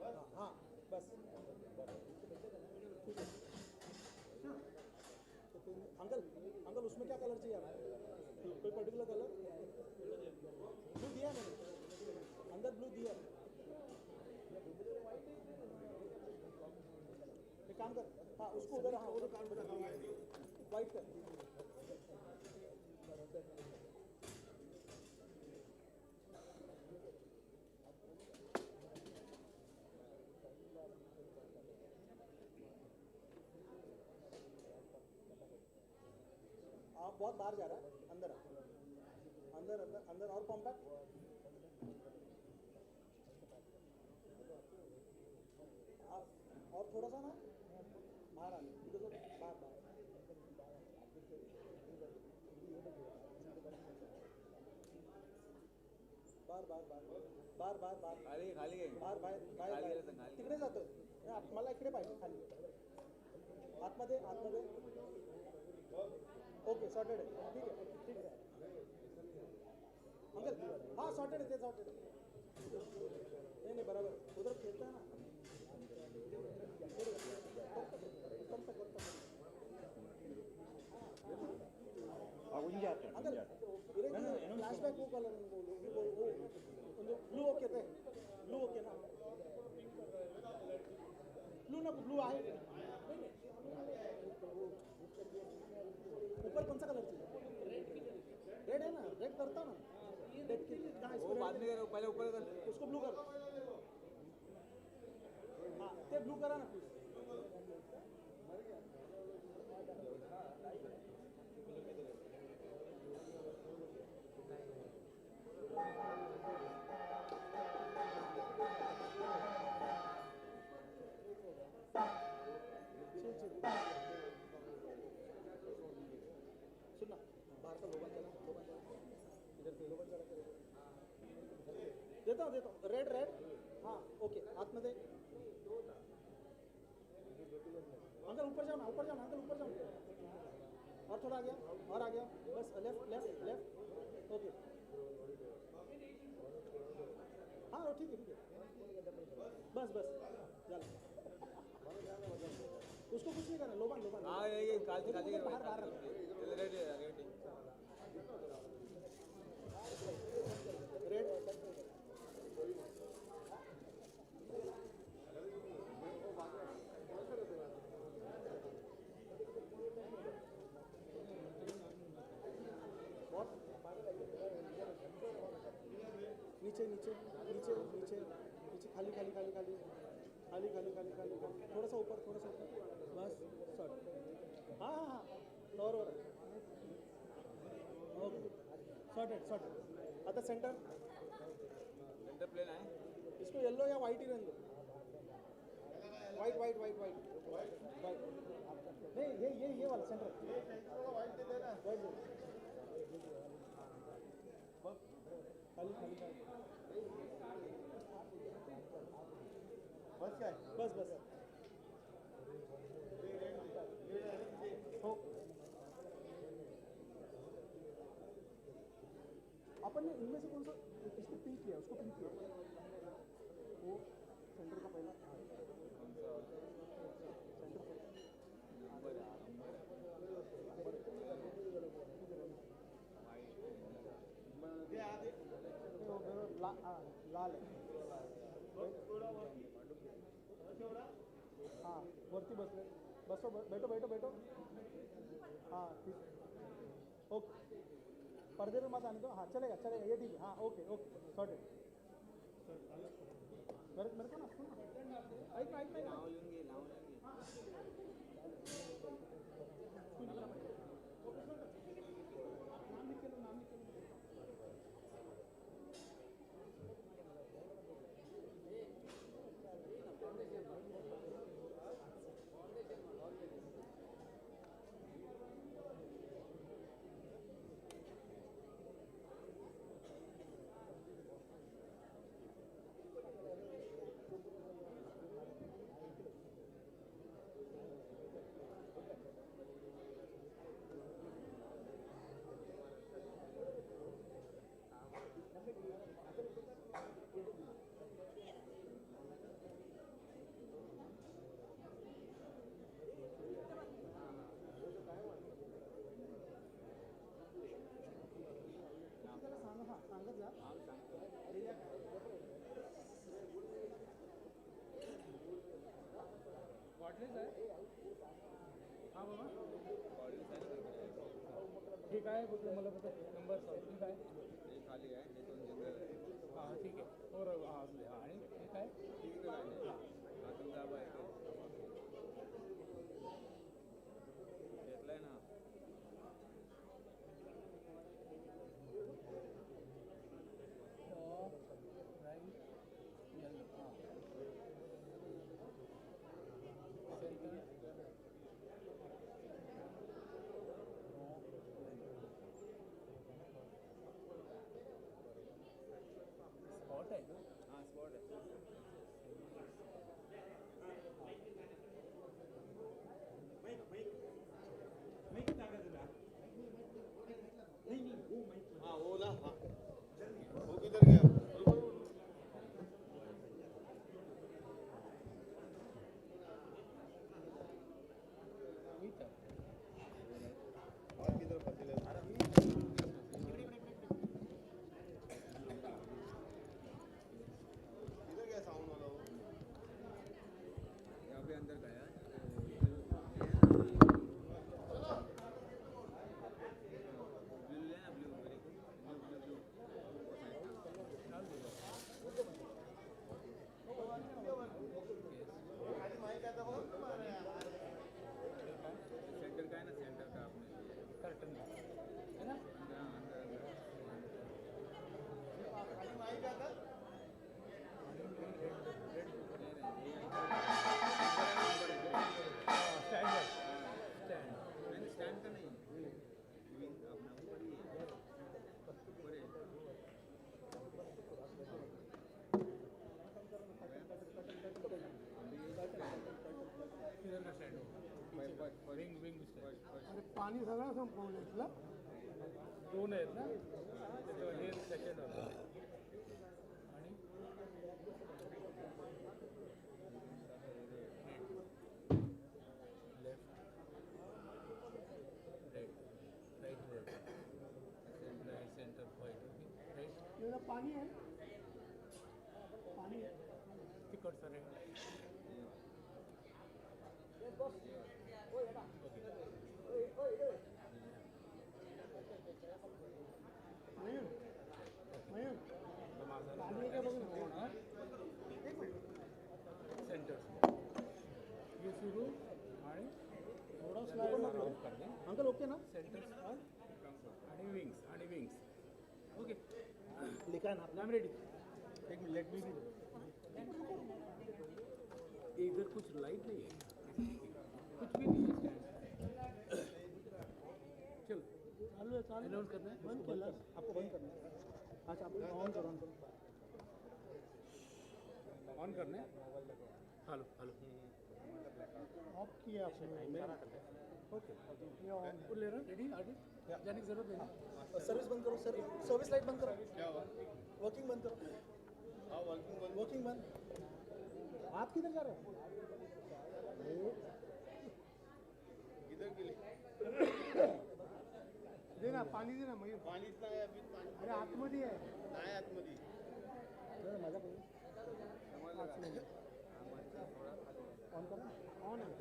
हाँ हाँ बस ठीक है. अंकल अंकल उसमें क्या कलर चाहिए आपको? कोई पर्टिकुलर कलर? ब्लू दिया मैंने, अंदर ब्लू दिया. एक काम कर, हाँ उसको उधर, हाँ उधर काम कर, वाइट कर. आप बहुत बाहर जा रहा है, अंदर आ, अंदर अंदर अंदर और कॉम्पैक्ट. और थोड़ा सा ना बाहर आने, because बाहर बाहर. बाहर बाहर बाहर बाहर बाहर बाहर खाली खाली बाहर बाहेर बाहेर बाहेर तिकडे जातोय. मला इकडे पाहिजे खाली. आतमध्ये आतमध्ये. ओके सॉर्टेड आहे. ठीक आहे ठीक आहे अंकल. हाँ सॉर्टेड आहे, ते सॉर्टेड आहे. नाही नाही बरोबर उधर खेळता ना. अंकल फ्लैश बैक वो कलर ಒಂದು ब्लू ओके ते ब्लू ओके ना? ब्लू ना ब्लू आहे. ऊपर कौन सा कलर चाहिए? रेड है ना? रेड करता ना. रेड के कहाँ इसको वो बाद में करो, पहले ऊपर कर. उसको ब्लू कर. हाँ ते ब्लू करा ना प्लीज. सुन ना, बाहर का लोबन चला, लोबन चला इधर से, लोबन चला कर देता हूँ देता हूँ. रेड रेड हाँ ओके. आतमध्ये अंकल ऊपर जाओ ना, ऊपर जाओ ना अंकल, ऊपर जाओ. और थोड़ा आ गया, और आ गया, बस लेफ्ट लेफ्ट लेफ्ट. ओके हाँ ठीक है ठीक है बस बस चल. उसको कुछ नहीं करना. लोबान लोबान. हाँ ये खाली खाली बाहर बाहर. Red red red. नीचे नीचे नीचे नीचे नीचे खाली खाली खाली खाली खाली खाली खाली खाली खाली थोड़ा सा ऊपर, थोड़ा सा ऊपर, बस सॉरी. हाँ हाँ हाँ और ओके सॉर्टेड सॉर्टेड. आता सेंटर सेंटर प्लेन है. इसको येलो या वाइट ही रहने दो. White white white white white. नहीं ये वाला सेंटर वाइट दे देना. वाइट दे. खाली खाली खाली बस काय बस बस हो. अपन ने इनमें से कौन सा इसको पिंक किया? उसको पिंक किया वो सेंटर का पहला सेंटर. लाल आहे. हाँ वरती बसले. बसो बैठो बैठो बैठो. हाँ ठीक ओके. पर्दे पे मत आने दो. हाँ चलेगा चलेगा ये ठीक है. हाँ ओके ओके सॉर्टेड. मेरे मेरे को ना सुन ना, ऐक ना ऐक ना. नाम लिख के लो, नाम लिख के लो. हा बाबा, हे काय कुठलं मला फक्त नंबर सांग. हे काय खाली आहे? हां ठीक आहे. बरोबर. हां असू दे. हां, आणि हे काय? घेतलंय ना. Top right yellow. हां, सेंटर. स्पॉट आहे का? हां, स्पॉट आहे. हाँ, वो ना, हाँ, वो किधर गया? और किधर पतीले? किधर गया साउंड वाला वो? यहाँ पे अंदर गया. ब्लू लेना, ब्लू मेरे को, ब्लू ब्लू ब्लू. सेंटर का है ना, सेंटर का आपने कर्टन है ना? अंदर, हाँ, अंदर अंदर. स्टैंड स्टैंड नहीं, स्टैंड का नहीं, विंग अपना ऊपर ही है, ऊपर है. किधर का स्टैंड होगा? Wing, wing stand. अरे, पाणी सगळं संपवलं इथलं. दोन आहेत ना त्याच्यावर? हे सेकंड होतं आणि left, right, right, red, right, centre white. Okay, right. एवढं पाणी आहे, पाणी आहे. तिकडचं रेड. ओके. मयूर, मयूर, पाणी आहे का बघ ना. एक मिनिट. सेंटर हे सुरू आणि थोडा स्लाइड. ऑफ कर दे. अंकल, ओके ना? सेंटर स्पॉट आणि विंग्स, आणि विंग्स. ओके. लिखा है ना? I am ready. एक मिनट, let me. इधर कुछ लाइट नहीं है, कुछ भी नहीं है स्टैंड. चलो. चालू आहे, चालू. अनाउंस करना है. बंद केलं. आपको बंद करना है. अच्छा, आप ऑन करो, ऑन करो. ऑन करना है. Hello, hello. ऑफ किया आपने. ओके. ये ऑन. वो ले रहा. रेडी, आगे जाने की जरूरत नहीं ना? सर्विस बंद करो सर, सर्विस लाइट बंद करो. क्या हुआ? वर्किंग बंद करो. हाँ, वर्किंग बंद. वर्किंग बंद. आप किधर जा रहे हो? किधर के लिए? दे ना पाणी, दे ना मयूर. पाणीच नाही अभी पाणी. अरे, आतमध्ये आहे. नाही आतमध्ये. माझा ऑन करा. ऑन आहे.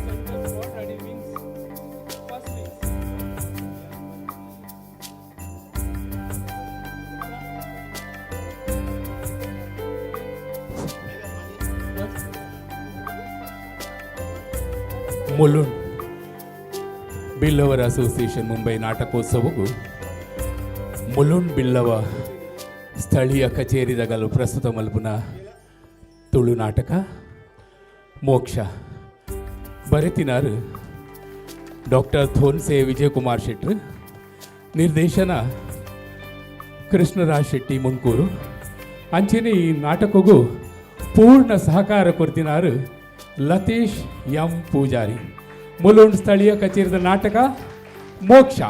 सेंटर स्पॉट आणि विंग्स, फर्स्ट विंग्स. ಮುಲುಂಡ್ ಬಿಲ್ಲವರ ಅಸೋಸಿಯೇಷನ್ ಮುಂಬೈ ನಾಟಕೋತ್ಸವವು ಮುಲುಂಡ್ ಬಿಲ್ಲವ ಸ್ಥಳೀಯ ಕಚೇರಿದಗಲು ಪ್ರಸ್ತುತ ಮಲ್ಪುನ ತುಳು ನಾಟಕ ಮೋಕ್ಷ. ಬರೆತಿನಾರು ಡಾಕ್ಟರ್ ಥೋನ್ಸೆ ವಿಜಯಕುಮಾರ್ ಶೆಟ್ರು, ನಿರ್ದೇಶನ ಕೃಷ್ಣರಾಜ್ ಶೆಟ್ಟಿ ಮುಂಡ್ಕೂರು. ಅಂಚೆನೆ ಈ ನಾಟಕಗೂ ಪೂರ್ಣ ಸಹಕಾರ ಕೊರ್ತಿನಾರು ಲತೀಶ್ ಎಂ ಪೂಜಾರಿ. ಮುಲುಂಡ್ ಸ್ಥಳೀಯ ಕಚೇರಿದ ನಾಟಕ ಮೋಕ್ಷ.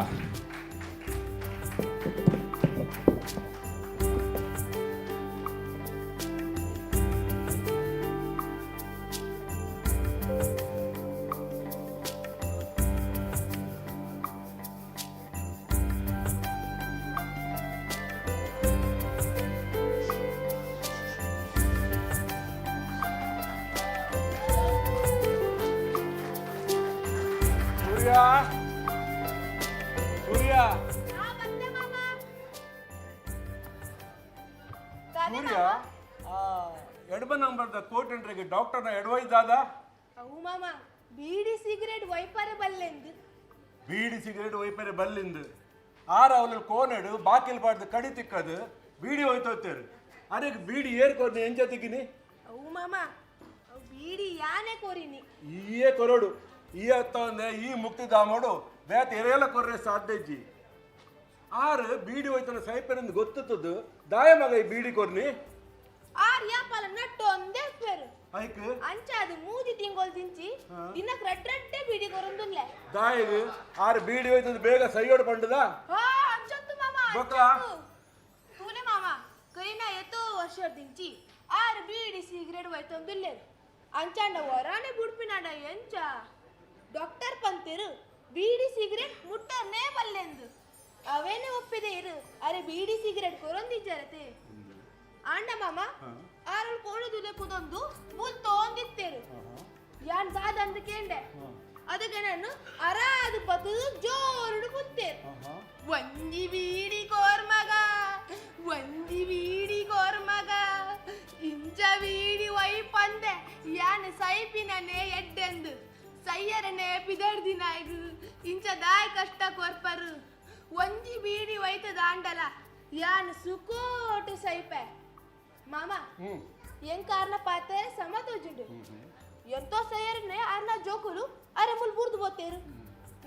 ಸೂರ್ಯ ಸೂರ್ಯ, ಎಡಬ ನಂಬರ್ದ ಕೋಟೆಂಟ್ರಿಗೆ ಡಾಕ್ಟರ್ನ ಅಡ್ವೈಸ್ ಆದ. ಅವು ಮಾಮ ಬೀಡಿ ಸಿಗರೇಟ್ ವೈಪರೆ ಬಲ್ಲೆಂದು. ಬೀಡಿ ಸಿಗರೇಟ್ ವೈಪರೆ ಬಲ್ಲಿಂದು ಆರ ಅವಳು ಕೋನೆಡು ಬಾಕಿಲ್ ಬಾಡ್ದು ಕಡಿ ತಿಕ್ಕದು ಬೀಡಿ ಹೋಯ್ತೋಗ್ತೇರು. ಅದಕ್ಕೆ ಬೀಡಿ ಏರ್ಕೊರ್ನಿ ಎಂಚ ತಿಕ್ಕಿನಿ? ಅವು ಮಾಮ ಅವು ಬೀಡಿ ಯಾನೆ ಕೋರಿನಿ. ಈಯೇ ಕೊರೋಡು ಈ ಅತ್ತಂದೆ ಈ ಮುಕ್ತಿಧಾಮೋಡು ಬೇತ ಎರೆಯಲ್ಲ ಕೊರ್ರೆ ಸಾಧ್ಯ ಇಜ್ಜಿ. ಆರು ಬೀಡಿ ಹೋಯ್ತನ ಸೈಪೆನಂದು ಗೊತ್ತುತ್ತದ್ದು ದಾಯ ಮಗ ಈ ಬೀಡಿ ಕೊರ್ನಿ. ಆರ್ ಯಾಪಾಲ ನಟ್ಟು ಒಂದೇ ಪೇರು ಐಕ್ ಅಂಚ ಅದು ಮೂಜಿ ತಿಂಗೋಲ್ ತಿಂಚಿ ದಿನಕ್ ರಡ್ಡ ರಡ್ಡೆ ಬೀಡಿ ಕೊರೊಂದುಲ್ಲೆ. ದಾಯಗ್ ಆರು ಬೀಡಿ ಹೋಯ್ತದ ಬೇಗ ಸೈಯೋಡು ಪಂಡದ. ಹಾ ಅಂಚತ್ತು ಮಾಮ. ಬೊಕ್ಕ ತೂನೆ ಮಾಮ ಕರಿನ ಎತ್ತೋ ವರ್ಷ ತಿಂಚಿ ಆರು ಬೀಡಿ ಸಿಗರೇಟ್ ಹೋಯ್ತೊಂದುಲ್ಲೆ. ಅಂಚಾಂಡ ವರಾನೆ ಬುಡ್ಪಿನಾಡ ಎಂಚ ಡಾಕ್ಟರ್ ಪಂತೇರು ಬೀಡಿ ಸಿಗರೇಟ್ ಮುಟ್ಟರ್ನೇ ಬಲ್ಲೆಂದು ಅವೇನೆ ಒಪ್ಪಿದೆ ಇರು. ಅರೆ ಬೀಡಿ ಸಿಗರೇಟ್ ಕೊರೊಂದಿಜ್ಜರತೆ ಆಂಡ ಮಾಮ ಆರಲ್ ಕೋಣದುಲೆ ಕುದೊಂದು ಮುಲ್ ತೋಂದಿತ್ತೇರು. ಯಾನ್ ದಾದಂದು ಕೇಂಡೆ ಅದಕ್ಕೆ ನಾನು ಅರಾದು ಬದು ಜೋರುಡು ಕುತ್ತೇರು. ಒಂಜಿ ಬೀಡಿ ಕೋರ್ಮಗ ಒಂಜಿ ಬೀಡಿ ಕೋರ್ಮಗ ಇಂಚ ಬೀಡಿ ವೈಪಂದೆ ಯಾನ್ ಸೈಪಿನನೆ ಎಡ್ಡೆಂದು ಸೈಯರನೆ ಬಿದರ್ದಿನಾಯ್ಗು ಇಂಚ ದಾಯ್ ಕಷ್ಟ ಕೊರ್ಪರು. ಒಂಜಿ ಬೀಡಿ ವೈತ ದಾಂಡಲ ಯಾನ್ ಸುಕೋಟು ಸೈಪೆ ಮಾಮ. ಎಂಕ ಆರ್ನ ಪಾತೆ ಸಮ ತೋಜುಂಡು ಎಂತೋ ಸೈಯರನೆ ಆರ್ನ ಜೋಕುಲು ಅರೆ ಮುಲ್ ಬುರ್ದು ಬೋತೇರು.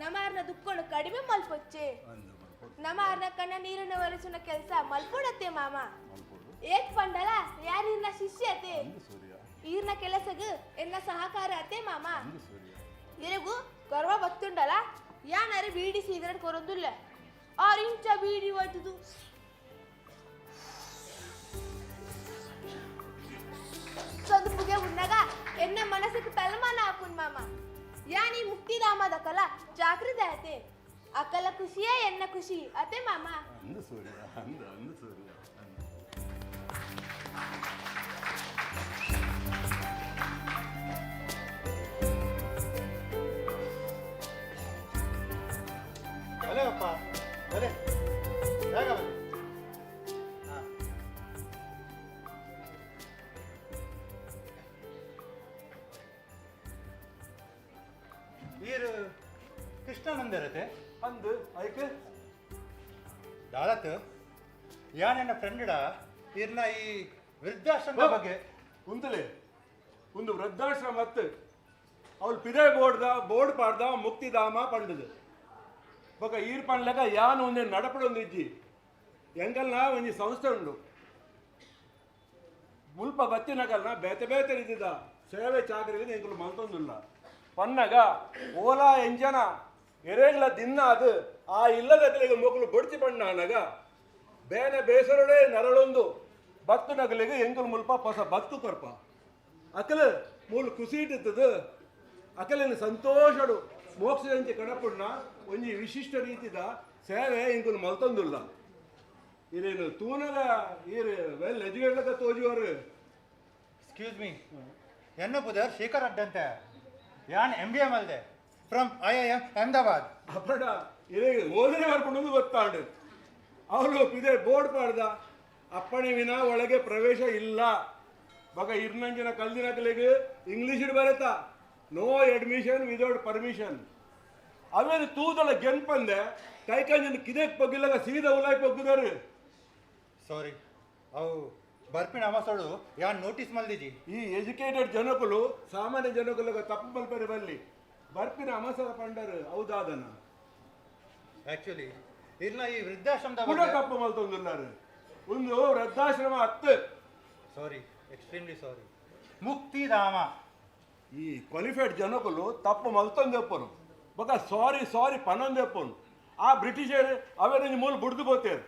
ನಮ್ಮ ಆರ್ನ ದುಕ್ಕೊಂಡು ಕಡಿಮೆ ಮಲ್ಪೊಚ್ಚೆ. ನಮ್ಮ ಆರ್ನ ಕಣ್ಣ ನೀರನ್ನ ಒರೆಸುನ ಕೆಲಸ ಮಲ್ಪೊಡತ್ತೆ ಮಾಮ. ಏಕ್ ಪಂಡಲ ಯಾರು ಈರ್ನ ಶಿಷ್ಯತೆ ಈರ್ನ ಕೆಲಸಗ ಎನ್ನ ಸಹಕಾರ ಅತೆ ಮಾಮ. ಇರಿಗು ಗರ್ವ ಬತ್ತುಂಡಲ ಯಾನರೆ ಬೀಡಿ ಸಿಗರೇಟ್ ಕೊರೊಂದುಲ್ಲ. ಆರು ಇಂಚ ಬೀಡಿ ಹೋಯ್ತದು ಚದುಪುಗೆ ಉನ್ನಗ ಎನ್ನ ಮನಸ್ಸಿಗೆ ತಲಮಾನ ಹಾಕುನ್ ಮಾಮ. ಯಾನಿ ಮುಕ್ತಿಧಾಮದ ಕಲ ಜಾಗೃತ ಅತೆ ಅಕಲ ಖುಷಿಯೇ ಎನ್ನ ಖುಷಿ ಅತೆ ಮಾಮ. ಅಂದು ಸೂರ್ಯ ಅಂದು ಅಂದು ಸೂರ್ಯ. ಬಲೆ ಅಪ್ಪ ಬಲೆ ಬೇಗ ಬಲೆ. ಈರು ಕೃಷ್ಣಾನಂದರತೆ ಅಂದು ಐಕ್ ದಾಳತ್ ಯಾನೆನ್ನ ಫ್ರೆಂಡ್ಡ ಈರ್ನ ಈ ವೃದ್ಧಾಶ್ರಮದ ಬಗ್ಗೆ ಉಂತಲೆ ಒಂದು ವೃದ್ಧಾಶ್ರಮ ಅತ್ತು ಅವಳು ಪಿದೆ ಬೋರ್ಡ್ದ ಬೋರ್ಡ್ ಪಾಡ್ದ ಮುಕ್ತಿಧಾಮ ಪಂಡದು ಬೊಕ ಈರ್ ಪಂಡ್ಲಕ ಯಾನ್ ಒಂದೇ ನಡಪಡೊಂದು ಇಜ್ಜಿ ಎಂಕಲ್ನ ಒಂಜಿ ಸಂಸ್ಥೆ ಉಂಡು ಮುಲ್ಪ ಬತ್ತಿನಕಲ್ನ ಬೇತೆ ಬೇತೆ ರೀತಿದ ಸೇವೆ ಚಾಕರಿಗೆ ಎಂಕುಲು ಮಲ್ತೊಂದುಲ್ಲ. ಪನ್ನಗ ಓಲಾ ಎಂಜನ ಎರೆಗ್ಲ ದಿನ ಅದು ಆ ಇಲ್ಲದಕಲಿಗೆ ಮೊಕಲು ಬೊಡ್ಚಿ ಪಣ್ಣ ಅನಗ ಬೇನೆ ಬೇಸರಡೆ ನರಳೊಂದು ಬತ್ತು ನಗಲಿಗೆ ಎಂಕುಲು ಮುಲ್ಪ ಪೊಸ ಬತ್ತು ಕೊರ್ಪ ಅಕಲು ಮೂಲು ಕುಸಿಟಿತ್ತದು ಅಕಲಿನ ಸಂತೋಷಡು ಮೋಕ್ಷದಂಚೆ ಕಡಪುಣ್ಣ ಒಂಜಿ ವಿಶಿಷ್ಟ ರೀತಿದ ಸೇವೆ ಇಂಕುಲು ಮಲ್ತೊಂದುಲ್ಲ. ಇರೇನು ತೂನದ ಈರು ವೆಲ್ ಎಜುಕೇಟೆಡ್ ತೋಜುವರು. ಎಕ್ಸ್ಕ್ಯೂಸ್ ಮೀ ಎನ್ನ ಪುದರ್ ಶೇಖರ್ ಅಡ್ಡಂತೆ ಯಾನ್ ಎಂ ಬಿ ಎ ಮಲ್ದೆ from I I M Ahmedabad. ಅಪ್ಪಡ ಇರೇ ಓದನೆ ಮಾಡ್ಕೊಂಡು ಗೊತ್ತಾಂಡು ಅವಳು ಇದೇ ಬೋರ್ಡ್ ಪಾಡ್ದ ಅಪ್ಪಣೆ ವಿನ ಒಳಗೆ ಪ್ರವೇಶ ಇಲ್ಲ. ಬಗ ಇರ್ನಂಜಿನ ಕಲ್ದಿನಕಲಿಗೆ ಇಂಗ್ಲೀಷ್ ಬರತ್ತಾ ನೋ ಅಡ್ಮಿಷನ್ ವಿದೌಟ್ ಪರ್ಮಿಷನ್. ಅವೇನು ತೂದಳ ಗೆನ್ಪಂದೆ ಕೈಕಂಜಿನ ಕಿದೆಕ್ ಪೊಗ್ಗಿಲ್ಲಗ ಸೀದಾ ಉಲಾಯ್ ಪೊಗ್ಗುದಾರು. ಸಾರಿ ಅವು ಬರ್ಪಿನ ಅಮಸೋಡು ಯಾನ್ ನೋಟಿಸ್ ಮಲ್ದಿಜಿ. ಈ ಎಜುಕೇಟೆಡ್ ಜನಕುಲು ಸಾಮಾನ್ಯ ಜನಕುಲಗ ತಪ್ಪು ಮಲ್ಪರೆ ಬಲ್ಲಿ ಬರ್ಪಿನ ಅಮಸದ ಪಂಡರು ಹೌದಾದನ. ಆಕ್ಚುಲಿ ಇರ್ನ ಈ ವೃದ್ಧಾಶ್ರಮದ ಕೂಡ ತಪ್ಪು ಮಲ್ತೊಂದುಲ್ಲಾರು. ಒಂದು ವೃದ್ಧಾಶ್ರಮ ಹತ್ತು. ಸಾರಿ, ಎಕ್ಸ್ಟ್ರೀಮ್ಲಿ ಸಾರಿ. ಮುಕ್ತಿಧಾಮ. ಈ ಕ್ವಾಲಿಫೈಡ್ ಜನಕುಲು ತಪ್ಪು ಮಲ್ತೊಂದೆಪ್ಪನು ಬೊಕ ಸಾರಿ ಸಾರಿ ಪನೊಂದೆಪ್ಪನು. ಆ ಬ್ರಿಟಿಷರು ಅವೇನು ಮೂಲ ಬುಡ್ದು ಬೋತೇರು.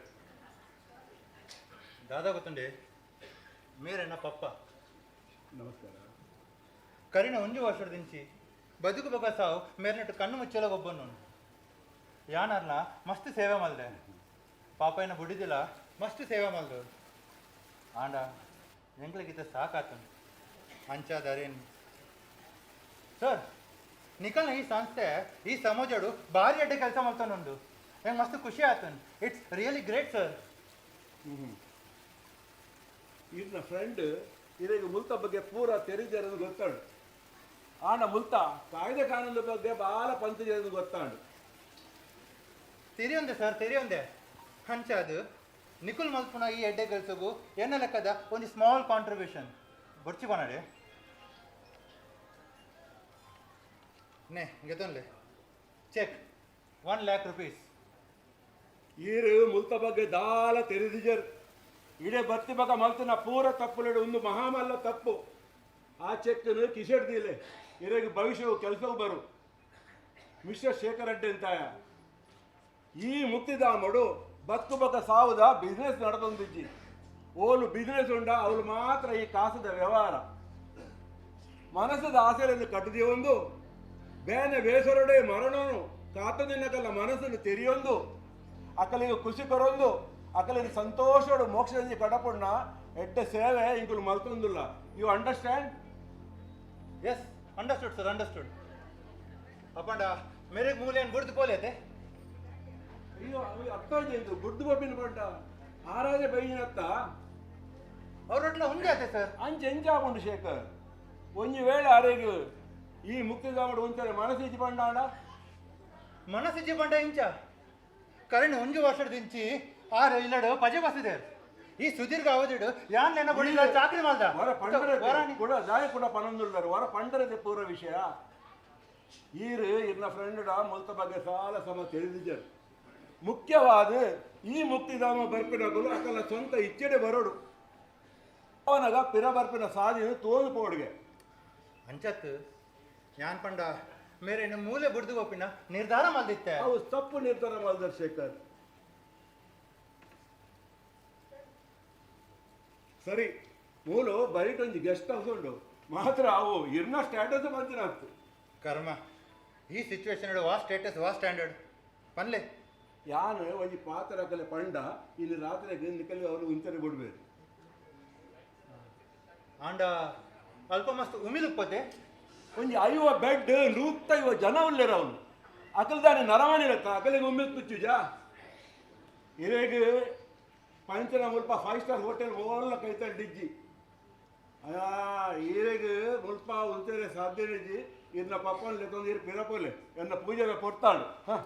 ದಾದಾ ಗೊತ್ತುಂಡೆ ಮೇರೆನ ಪಪ್ಪ. ನಮಸ್ಕಾರ. ಕರಿನ ಒಂಜಿ ವರ್ಷದಿಂಚಿ ಬದುಕು ಬೊಕ ಸಾವು ಮೇರ್ನಟ್ಟು ಕಣ್ಣು ಮುಚ್ಚಲ ಒಬ್ಬನು ಯಾನರ್ನ ಮಸ್ತ್ ಸೇವೆ ಮಲ್ದೆ, ಪಾಪಯ್ಯನ ಬುಡಿದಿಲ್ಲ ಮಸ್ತ್ ಸೇವೆ ಮಲ್ದು. ಆಂಡ ಎಂಕ್ಲಗಿತ್ತ ಸಾಕಾತನು ಅಂಚಾದಾರೇನು ಸರ್. ನಿಕಲ್ನ ಈ ಸಂಸ್ಥೆ ಈ ಸಮಾಜಡು ಭಾರಿ ಅಡ್ಡೆ ಕೆಲಸ ಮಾಡ್ತಾನುಂಡು, ಹೆಂಗೆ ಮಸ್ತ್ ಖುಷಿ ಆತನು. It's really great sir. ಇರ್ನ ಫ್ರೆಂಡ್ ಇದೀಗ ಮುಲ್ತ ಬಗ್ಗೆ ಪೂರ ತೆರಿಜರದು ಗೊತ್ತಾಡು. ಆನ ಮುಲ್ತ ಕಾಯ್ದೆ ಕಾನೂನು ಬಗ್ಗೆ ಬಾಲ ಪಂಚಜರದು ಗೊತ್ತಾಡು. ತೆರಿಯೊಂದೆ ಸರ್, ತೆರಿಯೊಂದೆ. ಅಂಚಾದು ನಿಕುಲ್ ಮಲ್ಪುನ ಈ ಎಡ್ಡೆ ಕೆಲಸಗೂ ಎನ್ನ ಲೆಕ್ಕದ ಒಂದು ಸ್ಮಾಲ್ ಕಾಂಟ್ರಿಬ್ಯೂಷನ್ ಬೊರ್ಚಿ ಕೊನಡೆ ನೇ ಗೆತೊನ್ಲೆ ಚೆಕ್ 1 lakh rupees. ಈರು ಮುಲ್ತ ಬಗ್ಗೆ ದಾಲ ತೆರಿದಿಜರ್. ಇಡೇ ಬತ್ತಿ ಬಗ ಮಲ್ತನ ಪೂರ ತಪ್ಪುಲೆಡು ಒಂದು ಮಹಾಮಲ್ಲ ತಪ್ಪು. ಆ ಚೆಕ್ಕನ್ನು ಕಿಸೆಡ್ದಿಲ್ಲ ಇರೆಗೆ ಭವಿಷ್ಯವು ಕೆಲಸವು ಬರು. ಮಿಸ್ಟರ್ ಶೇಖರ್ ರೆಡ್ಡಿ ಅಂತಾಯ ಈ ಮುಕ್ತಿಧಾಮಡು ಬತ್ತು ಬಕ ಸಾವುದ ಬಿಸ್ನೆಸ್ ನಡೆದೊಂದಿಜ್ಜಿ. ಓಲು ಬಿಸ್ನೆಸ್ ಉಂಡ ಅವಳು ಮಾತ್ರ ಈ ಕಾಸದ ವ್ಯವಹಾರ. ಮನಸ್ಸದ ಆಸೆಯನ್ನು ಕಟ್ಟದಿಯೊಂದು ಬೇನೆ ಬೇಸರಡೆ ಮರಣನು ಕಾತದಿನಕಲ್ಲ ಮನಸ್ಸನ್ನು ತೆರೆಯೊಂದು ಅಕಲಿಗೆ ಖುಷಿ ಕೊರೊಂದು ಅಕಲಿಗೆ ಸಂತೋಷಡು ಮೋಕ್ಷದಲ್ಲಿ ಕಡಪುಣ್ಣ ಎಡ್ಡೆ ಸೇವೆ ಇಂಕುಲು ಮಲ್ತೊಂದುಲ್ಲ. You understand? Yes, understood sir, understood. ಅಪ್ಪಂಡ ಮೇರೆ ಮೂಲೆಯನ್ನು ಬುಡ್ದು ಪೋಲೇತೆ. ಅಯ್ಯೋ ಅರ್ಥ ಆಯ್ತು, ಬುಡ್ದು ಬೊಬ್ಬಿನ ಪಂಡ ಆರಾಧೆ ಬೈಜಿನತ್ತ ಅವರೊಟ್ಲ ಉಂಜೆ ಆತೆ ಸರ್. ಅಂಚೆ ಎಂಜಾಪುಂಡು ಶೇಖರ್. ಒಂಜಿ ವೇಳೆ ಅರೆಗ್ ಈ ಮುಕ್ತಿಧಾಮಡು ಒಂಚರೆ ಮನಸ್ಸಿಜ್ಜಿ ಪಂಡಾಂಡ. ಮನಸ್ಸಿಜ್ಜಿ ಪಂಡ ಇಂಚ ಕರೆಂಟ್ ಒಂಜಿ ವರ್ಷದಿಂಚಿ ಆರು ಇಲ್ಲಡು ಪಜೆ ಬಸಿದೆ. ಈ ಸುದೀರ್ಘ ಅವಧಿಡು ಯಾನ್ ನೆನ ಬಡಿಲ್ಲ ಚಾಕ್ರಿ ಮಾಲ್ದ ವರ ಪಂಡರೆ ಕೂಡ ದಾಯ ಕೂಡ ಪನೊಂದುಲ್ಲರು ವರ ಪಂಡರದೆ ಪೂರ ವಿಷಯ. ಈರು ಇರ್ನ ಫ್ರೆಂಡ್ ಮುಲ್ತ ಬಗ್ಗೆ ಸಾಲ ಸಮ ತಿಳಿದಿದ್ದರು. ಮುಖ್ಯವಾದ ಈ ಮುಕ್ತಿಧಾಮ ಬರ್ಪಿನಗಳು ಅಕಲ ಸ್ವಂತ ಇಚ್ಛೆಡೆ ಬರೋಡು. ಅವನಾಗ ಪಿರ ಬರ್ಪಿನ ಸಾಧನೆ ತೋದು ಪೋಡುಗೆ. ಅಂಚತ್ತು ಯಾನ್ ಪಂಡ ಮೇರೆ ಮೂಲೆ ಬುಡ್ದು ಗೋಪಿನ ನಿರ್ಧಾರ ಮಲ್ದಿತ್ತೆ. ಅವು ತಪ್ಪು ನಿರ್ಧಾರ ಮಲ್ದರ್ ಶೇಖರ್. ಸರಿ ಮೂಲು ಬರೀಟೊಂಜಿ ಗೆಸ್ಟ್ ಹೌಸ್ ಉಂಡು ಮಾತ್ರ ಅವು ಇರ್ನ ಸ್ಟ್ಯಾಟಸ್ ಬಂದಿನ. ಕರ್ಮ ಈ ಸಿಚುವೇಶನ್ ವಾ ಸ್ಟೇಟಸ್ ವಾ ಸ್ಟ್ಯಾಂಡರ್ಡ್ ಪನ್ಲೆ. ಯಾನು ಒಂಜಿ ಪಾತ್ರ ಅಕಲೆ ಪಂಡ ಇಲ್ಲಿ ರಾತ್ರಿ ನಿಕಲಿ ಅವರು ಉಂಚನೆ ಬಿಡ್ಬೇಕು. ಆಂಡ ಅಲ್ಪ ಮಸ್ತ್ ಉಮಿಲುಪ್ಪತೆ ಒಂಜಿ 50 ಬೆಡ್ 150 ಜನ ಉಲ್ಲೇರ ಅವನು ಅಕಲ್ದಾನೆ ನರವಾಣಿ ಲೆಕ್ಕ ಅಕಲಿಗೆ ಉಮ್ಮಿಲ್ ತುಚ್ಚುಜಾ. ಇರೇಗ ಪಂಚನ ಮುಲ್ಪ 5 ಸ್ಟಾರ್ ಹೋಟೆಲ್ ಓಲ್ಲ ಕೈತಲ್ ಡಿಜ್ಜಿ. ಈರೆಗ್ ಮುಲ್ಪ ಉಂಚರೆ ಸಾಧ್ಯ ಇಜ್ಜಿ. ಇರ್ನ ಪಪ್ಪನ್ ಲೆತ್ತೊಂದು ಇರು ಪಿರಪೋಲೆ ಎನ್ನ ಪೂಜೆಗೆ ಕೊಡ್ತಾಳು. ಹಾಂ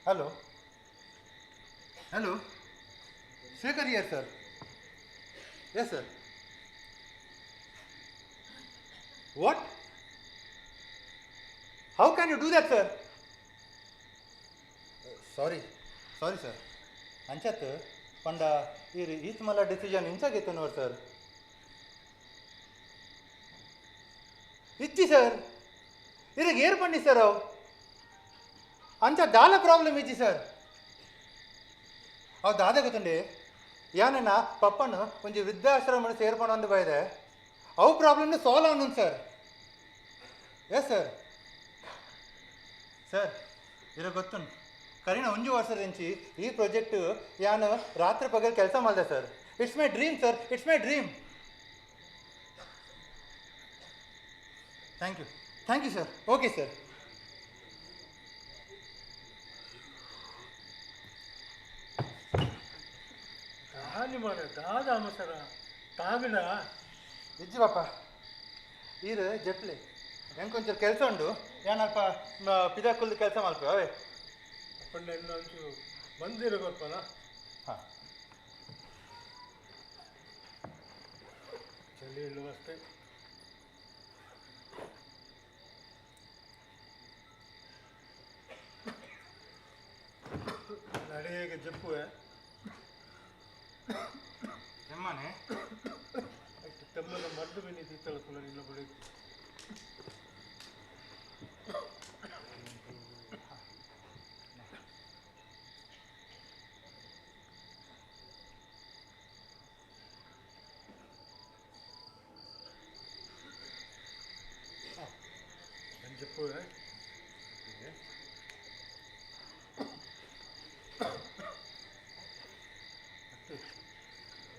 hello hello Shekhar here sir. Yes sir. What? How can you do that sir? Sorry sorry sir. ಅಂಚತ್ ಪಂಡ ಈ ಈತ್ ಮಲ್ಲ ಡಿಸಿಷನ್ ಇಂಚಾಗಿತ್ತು ನೋಡ್ ಸರ್. ಇಚ್ಚಿ ಸರ್ ಇರಗೆ ಏರ್ ಪಂಡಿ ಸರ್ ಅವು ಅಂಚ ದಾಲ ಪ್ರಾಬ್ಲಮ್ ಇಜ್ಜಿ ಸರ್. ಅವು ದಾದ ಗೊತ್ತುಂಡೆ ಯಾನನ್ನ ಪಪ್ಪನ ಒಂಜಿ ವೃದ್ಧಾಶ್ರಮ ಸೇರ್ಕೊಂಡು ಬೈದೆ ಅವು ಪ್ರಾಬ್ಲಮ್ನ ಸಾಲ್ವ್ ಅವನು ಸರ್. Yes sir. ಸರ್ ಇರೋ ಗೊತ್ತುಂಟು ಕರಿನ ಒಂಜಿ ವರ್ಷದಿಂಚಿ ಈ ಪ್ರಾಜೆಕ್ಟ್ ಯಾನು ರಾತ್ರಿ ಪಗಲ್ ಕೆಲಸ ಮಾಡಿದೆ sir. It's my dream sir, it's my dream. Thank you, thank you sir. Okay sir. ದಾನಿ ಮಾಡ ದಾದ ಅಮಸರ ತಾಗಡ ಇಜ್ಜಿ ಬಾಪ ಈರು ಜಟ್ಲಿ ಎಂಕೊಂಚೂರು ಕೆಲಸ ಉಂಡು ಏನಲ್ಪ ಪಿದಾಕುಲ್ದು ಕೆಲಸ ಮಲ್ಪೆ ಅವೇ ಅಪ್ಪಂಡ ಇನ್ನೊಂಚೂರು ಮಂದಿರ ಗೊತ್ತಲ್ಲ. ಹಾಂ ಚಳಿ ಇಲ್ಲವಷ್ಟೇ. ನಡೆಗೆ ಜಪ್ಪುವೆ ಎಮ್ಮನೆ ತೆಮ್ಮನ ಮದ್ದು ಬೆನ್ನಿ ತೀತಳ ಕುಲ ನಿಲ್ಲ ಬಳಿ. ಜಪ್ಪುವೆ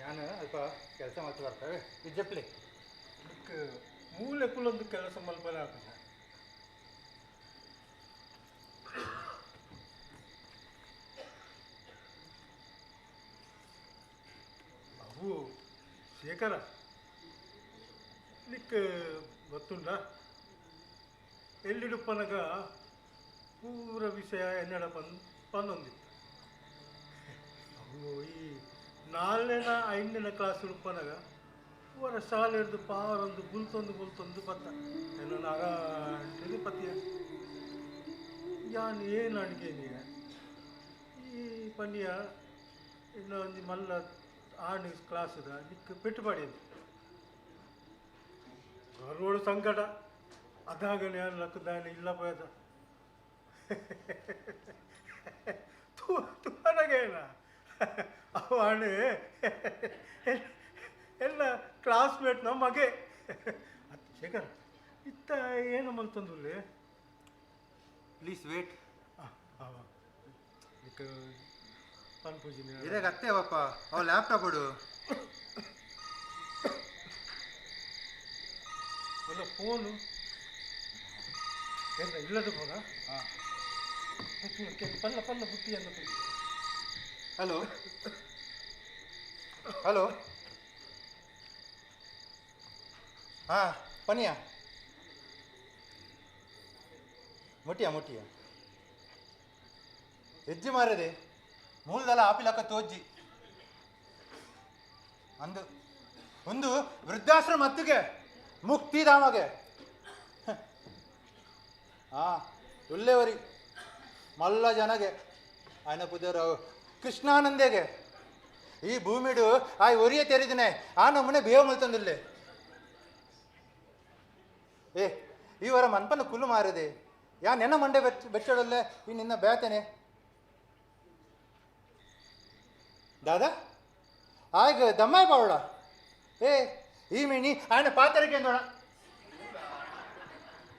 ನಾನು ಅಲ್ಪ ಕೆಲಸ ಮಾಡ್ತಾ ಬರ್ತೇವೆ ಇಜ್ಜಪ್ಲಿ ಅದಕ್ಕೆ ಮೂಲೆ ಕುಲೊಂದು ಕೆಲಸ ಮಲ್ಪನೆ ಆಪುಜ. ಅವು ಶೇಖರ ನಿಕ್ ಗೊತ್ತುಂಡ ಎಲ್ಲಿಡುಪ್ಪನಗ ಪೂರ ವಿಷಯ ಎನ್ನಡ ಪನ್ನೊಂದಿತ್ತು. ಅವು ಈ ನಾಲ್ನೇನ ಐದನೇ ಕ್ಲಾಸ್ ಉಪ್ಪನಾಗ ಅವರ ಶಾಲೆ ಹಿಡ್ದು ಪಾರೊಂದು ಗುಲ್ತೊಂದು ಗುಲ್ತೊಂದು ಬತ್ತ ಏನೋ ಅರಾಂಟಿದು ಪತಿಯ ಯಾನ್ ಏನು ಅಣ್ಗೇನಿಯ ಈ ಪನಿಯ ಇನ್ನೊಂದು ಮಲ್ಲ ಆಣು ಕ್ಲಾಸ್ದ ನಿಕ್ಕ ಪೆಟ್ಟುಬಾಡಿ ಗರ್ವೋಡು ಸಂಕಟ ಅದಾಗನೆ ಯಾರು ಲಕ್ಕದಾನೆ ಇಲ್ಲ ಪೋಯದ ತುವನಗೇನ ಅವನು ಎಲ್ಲ ಕ್ಲಾಸ್ಮೇಟ್ ನಮ್ಮ ಮಗೆ. ಶೇಖರ್ ಇತ್ತ ಏನು ಮಲ್ತಂದುಲ್ಲೆ? Please wait. ಪನ್ಪೂಜಿನ ಇದಾಗ ಅತ್ತೆ ಬಾಪ ಅವ ಲ್ಯಾಪ್ಟಾಪ್ ಕೊಡು. ಅಲ್ಲ ಫೋನು ಎಲ್ಲ ಇಲ್ಲದ ಫೋನಾ? ಹಾಂ ಪಲ್ಲ ಪಲ್ಲ ಬುಟ್ಟಿ ಅಂತ. ಹಲೋ ಹಲೋ ಹಾಂ ಪನಿಯ ಮುಟ್ಟಿಯ ಮುಟ್ಟಿಯ ಹೆಜ್ಜೆ ಮಾರದೆ ಮೂಲದಲ್ಲ ಆಪಿಲಕ್ಕ ತೋಜ್ಜಿ ಅಂದು ಒಂದು ವೃದ್ಧಾಶ್ರಮ ಹತ್ತಿಗೆ ಮುಕ್ತಿಧಾಮಗೆ. ಹಾಂ ಉಲ್ಲೇವರಿ ಮಲ್ಲ ಜನಗೆ ಆಯ್ನ ಪುದರ್ ಕೃಷ್ಣಾನಂದೆಗೆ ಈ ಭೂಮಿಡು ಆಯ್ ಒರಿಯ ತೆರಿದಿನೆ ಆ ನಮ್ಮನೆ ಬೇವ ಮಲ್ತಂದಿಲ್ಲೆ. ಏ ಈ ವರ ಮನ್ಪನ ಕುಲ್ಲು ಮಾರದೆ ಯಾ ನೆನ್ನ ಮಂಡೆ ಬೆಚ್ಚಡಲ್ಲೇ ಈ ನಿನ್ನ ಬೇತನೆ ದಾದಾ ಆಗ ದಮ್ಮಾಯ್ ಬಾವಳ. ಏ ಈ ಮೀನಿ ಆಯ್ನ ಪಾತರಿಗೆ ಅಂದೋಣ.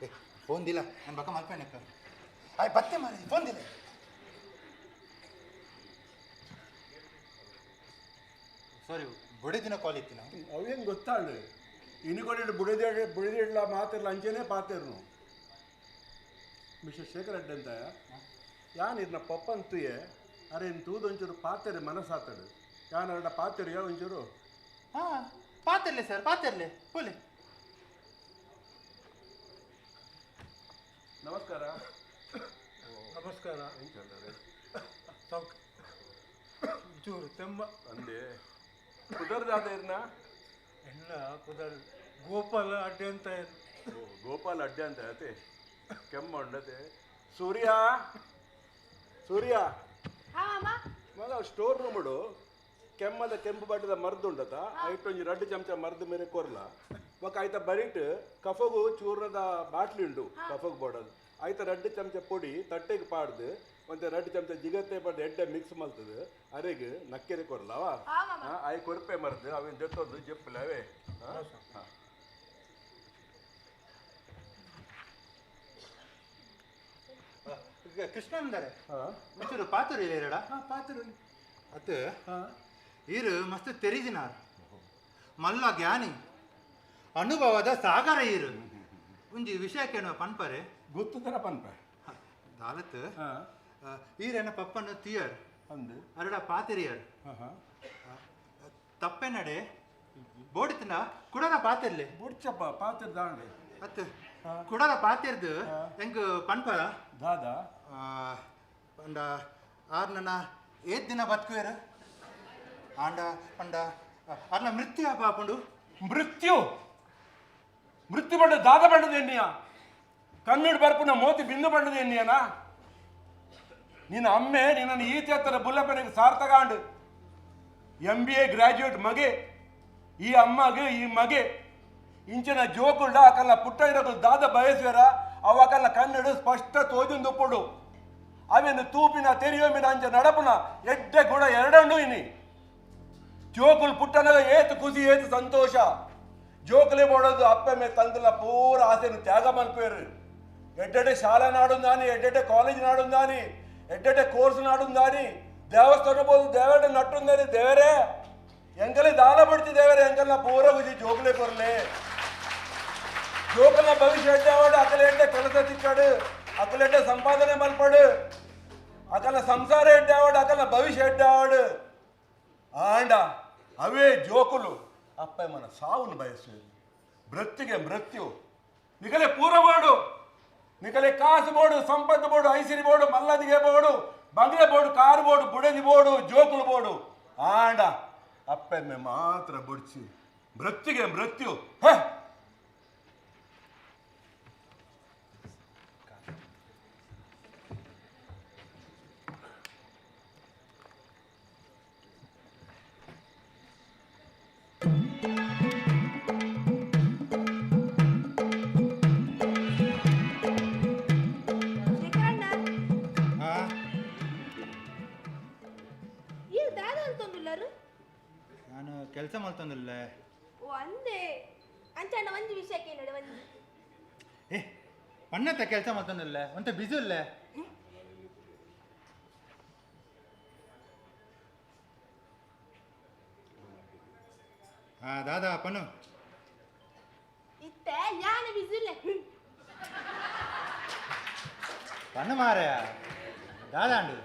ಏ ಫೋನ್ದಿಲ್ಲ ನನ್ನ ಬಕ್ಕ ಮಲ್ಪಣ್ಣಕ್ಕ ಆಯ್ ಬತ್ತೆ ಮಾರಿ ಫೋನ್ದಿಲ್ಲ. ಸಾರಿ ಬುಡಿದಿನ ಕಾಲ್ ಇತ್ತು ನಾವು ಅವೇನು ಗೊತ್ತಾಳು ಇನ್ನು ಬುಡಿದೇ ಬುಡಿದಿಡ್ಲ ಮಾತಿರ್ಲ ಅಂಚೆನೇ ಪಾತಿರ್ನು ಮಿಸ್ಟರ್ ಶೇಖರ್ ಅಡ್ಡೆ ಅಂತ ಯಾನ್ ಇರ್ನ ಪಪ್ಪಂತುಯೆ ಅರೆ ಇನ್ ತೂದೊಂಚೂರು ಪಾತೆರೆ ಮನಸ್ಸಾತಡು ಯಾನ್ ಅರಡ ಪಾತೆರು ಯಾವ ಒಂಚೂರು. ಹಾಂ ಪಾತಿರ್ಲಿ ಸರ್ ಪಾತಿರ್ಲಿ ಪೋಲಿ. ನಮಸ್ಕಾರ. ನಮಸ್ಕಾರ. ಸೌಕ್ ಚೂರು ತೆಮ್ಮ ಅಂದೆ ಕುದರ್ದಾದ ಇರ್ನ ಎಲ್ಲ ಕುದರ್ ಗೋಪಾಲ ಅಡ್ಡೆ ಅಂತ. ಗೋಪಾಲ ಅಡ್ಡೆ ಅಂತ ಅತೆ ಕೆಮ್ಮ ಉಂಡತೆ. ಸೂರ್ಯ ಸೂರ್ಯ ಮಗ ಸ್ಟೋರ್ ರೂಮುಡು ಕೆಮ್ಮದ ಕೆಂಪು ಬಟ್ಟದ ಮರ್ದು ಉಂಡತ ಐಟೊಂಜಿ ರಡ್ಡು ಚಮಚ ಮರ್ದು ಮೇರೆ ಕೊರ್ಲ ಬೊಕ ಐತ ಬರಿಟ್ ಕಫಗು ಚೂರ್ಣದ ಬಾಟ್ಲಿ ಉಂಡು ಕಫಗು ಬೋಡದು ಐತ ರಡ್ಡು ಚಮಚ ಪೊಡಿ ತಟ್ಟೆಗೆ ಪಾಡ್ದು ಒಂತೆ ರಡ್ಡು ಚಮಚ ಜಿಗತ್ತೆ ಪಾಡ್ದು ಎಡ್ಡೆ ಮಿಕ್ಸ್ ಮಲ್ತದು ಅರೆಗ್ ನಕ್ಕೆರೆ ಕೊರ್ಲವ ಆಯ್ ಕೊರ್ಪೆ ಮರ್ದು ಅವೇನು ದೆತ್ತೊಂದು ಜಪ್ಪಲೆ ಅವೇ. ಕೃಷ್ಣ ಅಂದರೆ ಒಂಚೂರು ಪಾತುರು ಇಲ್ಲ ಎರಡ ಪಾತುರು ಅತ್ ಈರು ಮಸ್ತ್ ತೆರಿದಿನಾರ್ ಮಲ್ಲ ಜ್ಞಾನಿ ಅನುಭವದ ಸಾಗರ ಈರು ಒಂಜಿ ವಿಷಯಕ್ಕೇನೋ ಪನ್ಪರೆ ಗೊತ್ತುದರ ಪನ್ಪೆ ದಾಲತ್ ಈರೇನ ಪಪ್ಪನ ತಿಯರ್ ಅಂದು ಅರಡ ಪಾತೆರಿಯರ್. ತಪ್ಪೆನಡೆ ಬೋಡಿತನ ಕುಡನ ಪಾತಿರ್ಲೆ ಬುಡ್ಚಪ್ಪ ಪಾತಿರ್ ದಾಂಡೆ ಅತ್ ಕುಡನ ಪಾತಿರ್ದು ಎಂಕ್ ಪನ್ಪರ ದಾದಾ ಪಂಡ ಆರ್ ನನ್ನ ಏತ್ ದಿನ ಬದುಕುವೇರು ಆಂಡ ಪಂಡ ಅರ್ನ ಮೃತ್ಯು ಪಾಪುಂಡು. ಮೃತ್ಯು ಮೃತ್ಯು ಪಂಡ ದಾದ ಪಂಡದ ಎಣ್ಣಿಯ ಕನ್ನಡ ಬರ್ಪುನ ಮೋತಿ ಬಿಂದು ಪಂಡದ ಎಣ್ಣಿಯನಾ? ನಿನ್ನ ಅಮ್ಮೆ ನಿನ್ನನ್ನು ಈ ತೇತರ ಬುಲ್ಲಪ್ಪನಿಗೆ ಸಾರ್ಥಕ and MBA graduate ಮಗೆ ಈ ಅಮ್ಮಗೆ ಈ ಮಗೆ ಇಂಚಿನ ಜೋಕುಲ್ಡ ಅಕಲ್ಲ ಪುಟ್ಟ ಇರೋದು ದಾದ ಬಯಸುವರ ಅವಾಕಲ್ಲ ಕನ್ನಡ ಸ್ಪಷ್ಟ ತೋಜುಂದುಪ್ಪುಡು ಅವೇನು ತೂಪಿನ ತೆರಿಯೋಮಿನ ಅಂಚ ನಡಪುನ ಎಡ್ಡೆ ಗುಣ ಎರಡಂಡು ಇನಿ ಜೋಕುಲ್ ಪುಟ್ಟನಗ ಏತು ಖುಷಿ ಏತು ಸಂತೋಷ ಜೋಕುಲೆ ಬೋಡೋದು ಅಪ್ಪೆ ಮೇ ತಂದಲ ಪೂರ ಆಸೆನು ತ್ಯಾಗ ಮಲ್ಪೇರು. ಎಡ್ಡೆಡೆ ಶಾಲಾ ನಾಡುಂದಾನಿ, ಎಡ್ಡೆಡೆ ಕಾಲೇಜ್ ನಾಡುಂದಾನಿ, ಎಡ್ಡೆಡೆ ಕೋರ್ಸ್ ನಾಡುಂದಾನಿ, ದೇವಸ್ಥಾನ ಬೋದು ದೇವರಡೆ ನಟ್ಟುಂದಾನಿ. ದೇವರೇ ಎಂಕಲೆ ದಾನ ಪಡ್ತಿ ದೇವರೇ ಎಂಕಲ್ನ ಪೂರ ಖುಷಿ ಜೋಕುಲೆ ಕೊರ್ಲೆ. ಜೋಕಲ್ನ ಭವಿಷ್ಯ ಎಡ್ಡೆವಾಡು ಅಕಲೆ ಎಡ್ಡೆ ಕೆಲಸ ತಿಕ್ಕಾಡು, ಅಕಲೆಡ್ಡೆ ಸಂಪಾದನೆ ಮಲ್ಪಡು, ಅಕಲ ಸಂಸಾರ ಎಡ್ಡೆವಾಡು, ಅಕಲ ಭವಿಷ್ಯ ಎಡ್ಡೆವಾಡು. ಆಂಡ ಅವೇ ಜೋಕುಲು ಅಪ್ಪ ಮನ ಸಾವುನು ಬಯಸುವುದು ಮೃತ್ಯುಗೆ ಮೃತ್ಯು. ನಿಕಲೆ ಪೂರ ಬೋಡು, ನಿಕಲೆ ಕಾಸು ಬೋಡು, ಸಂಪತ್ತು ಬೋಡು, ಐಸಿರಿ ಬೋಡು, ಮಲ್ಲದಿಗೆ ಬೋಡು, ಬಂಗ್ಲೆ ಬೋಡು, ಕಾರು ಬೋಡು, ಬುಡದಿ ಬೋಡು, ಜೋಕುಲು ಬೋಡು. ಆಂಡ ಅಪ್ಪೆಮ್ಮೆ ಮಾತ್ರ ಬುಡ್ಚಿ ಮೃತ್ಯುಗೆ ಮೃತ್ಯು. ಹ ನಾನು ಕೆಲಸ ಮಾಡ್ತಂದಿಲ್ಲ. ಒಂದೇ ಅಂಚಣ್ಣ ಒಂದು ವಿಷಯಕ್ಕೆ ನಡೆ ಒಂದು ಏ ಪಣ್ಣತ್ತ ಕೆಲಸ ಮಾಡ್ತಂದಿಲ್ಲ ಒಂತ ಬಿಜು ಇಲ್ಲ. ಹಾ ದಾದಾ ಪನ್ನು ಇತ್ತೆ ಯಾನ ಬಿಜು ಇಲ್ಲ ಪಣ್ಣು ಮಾರ ದಾದಾಂಡು.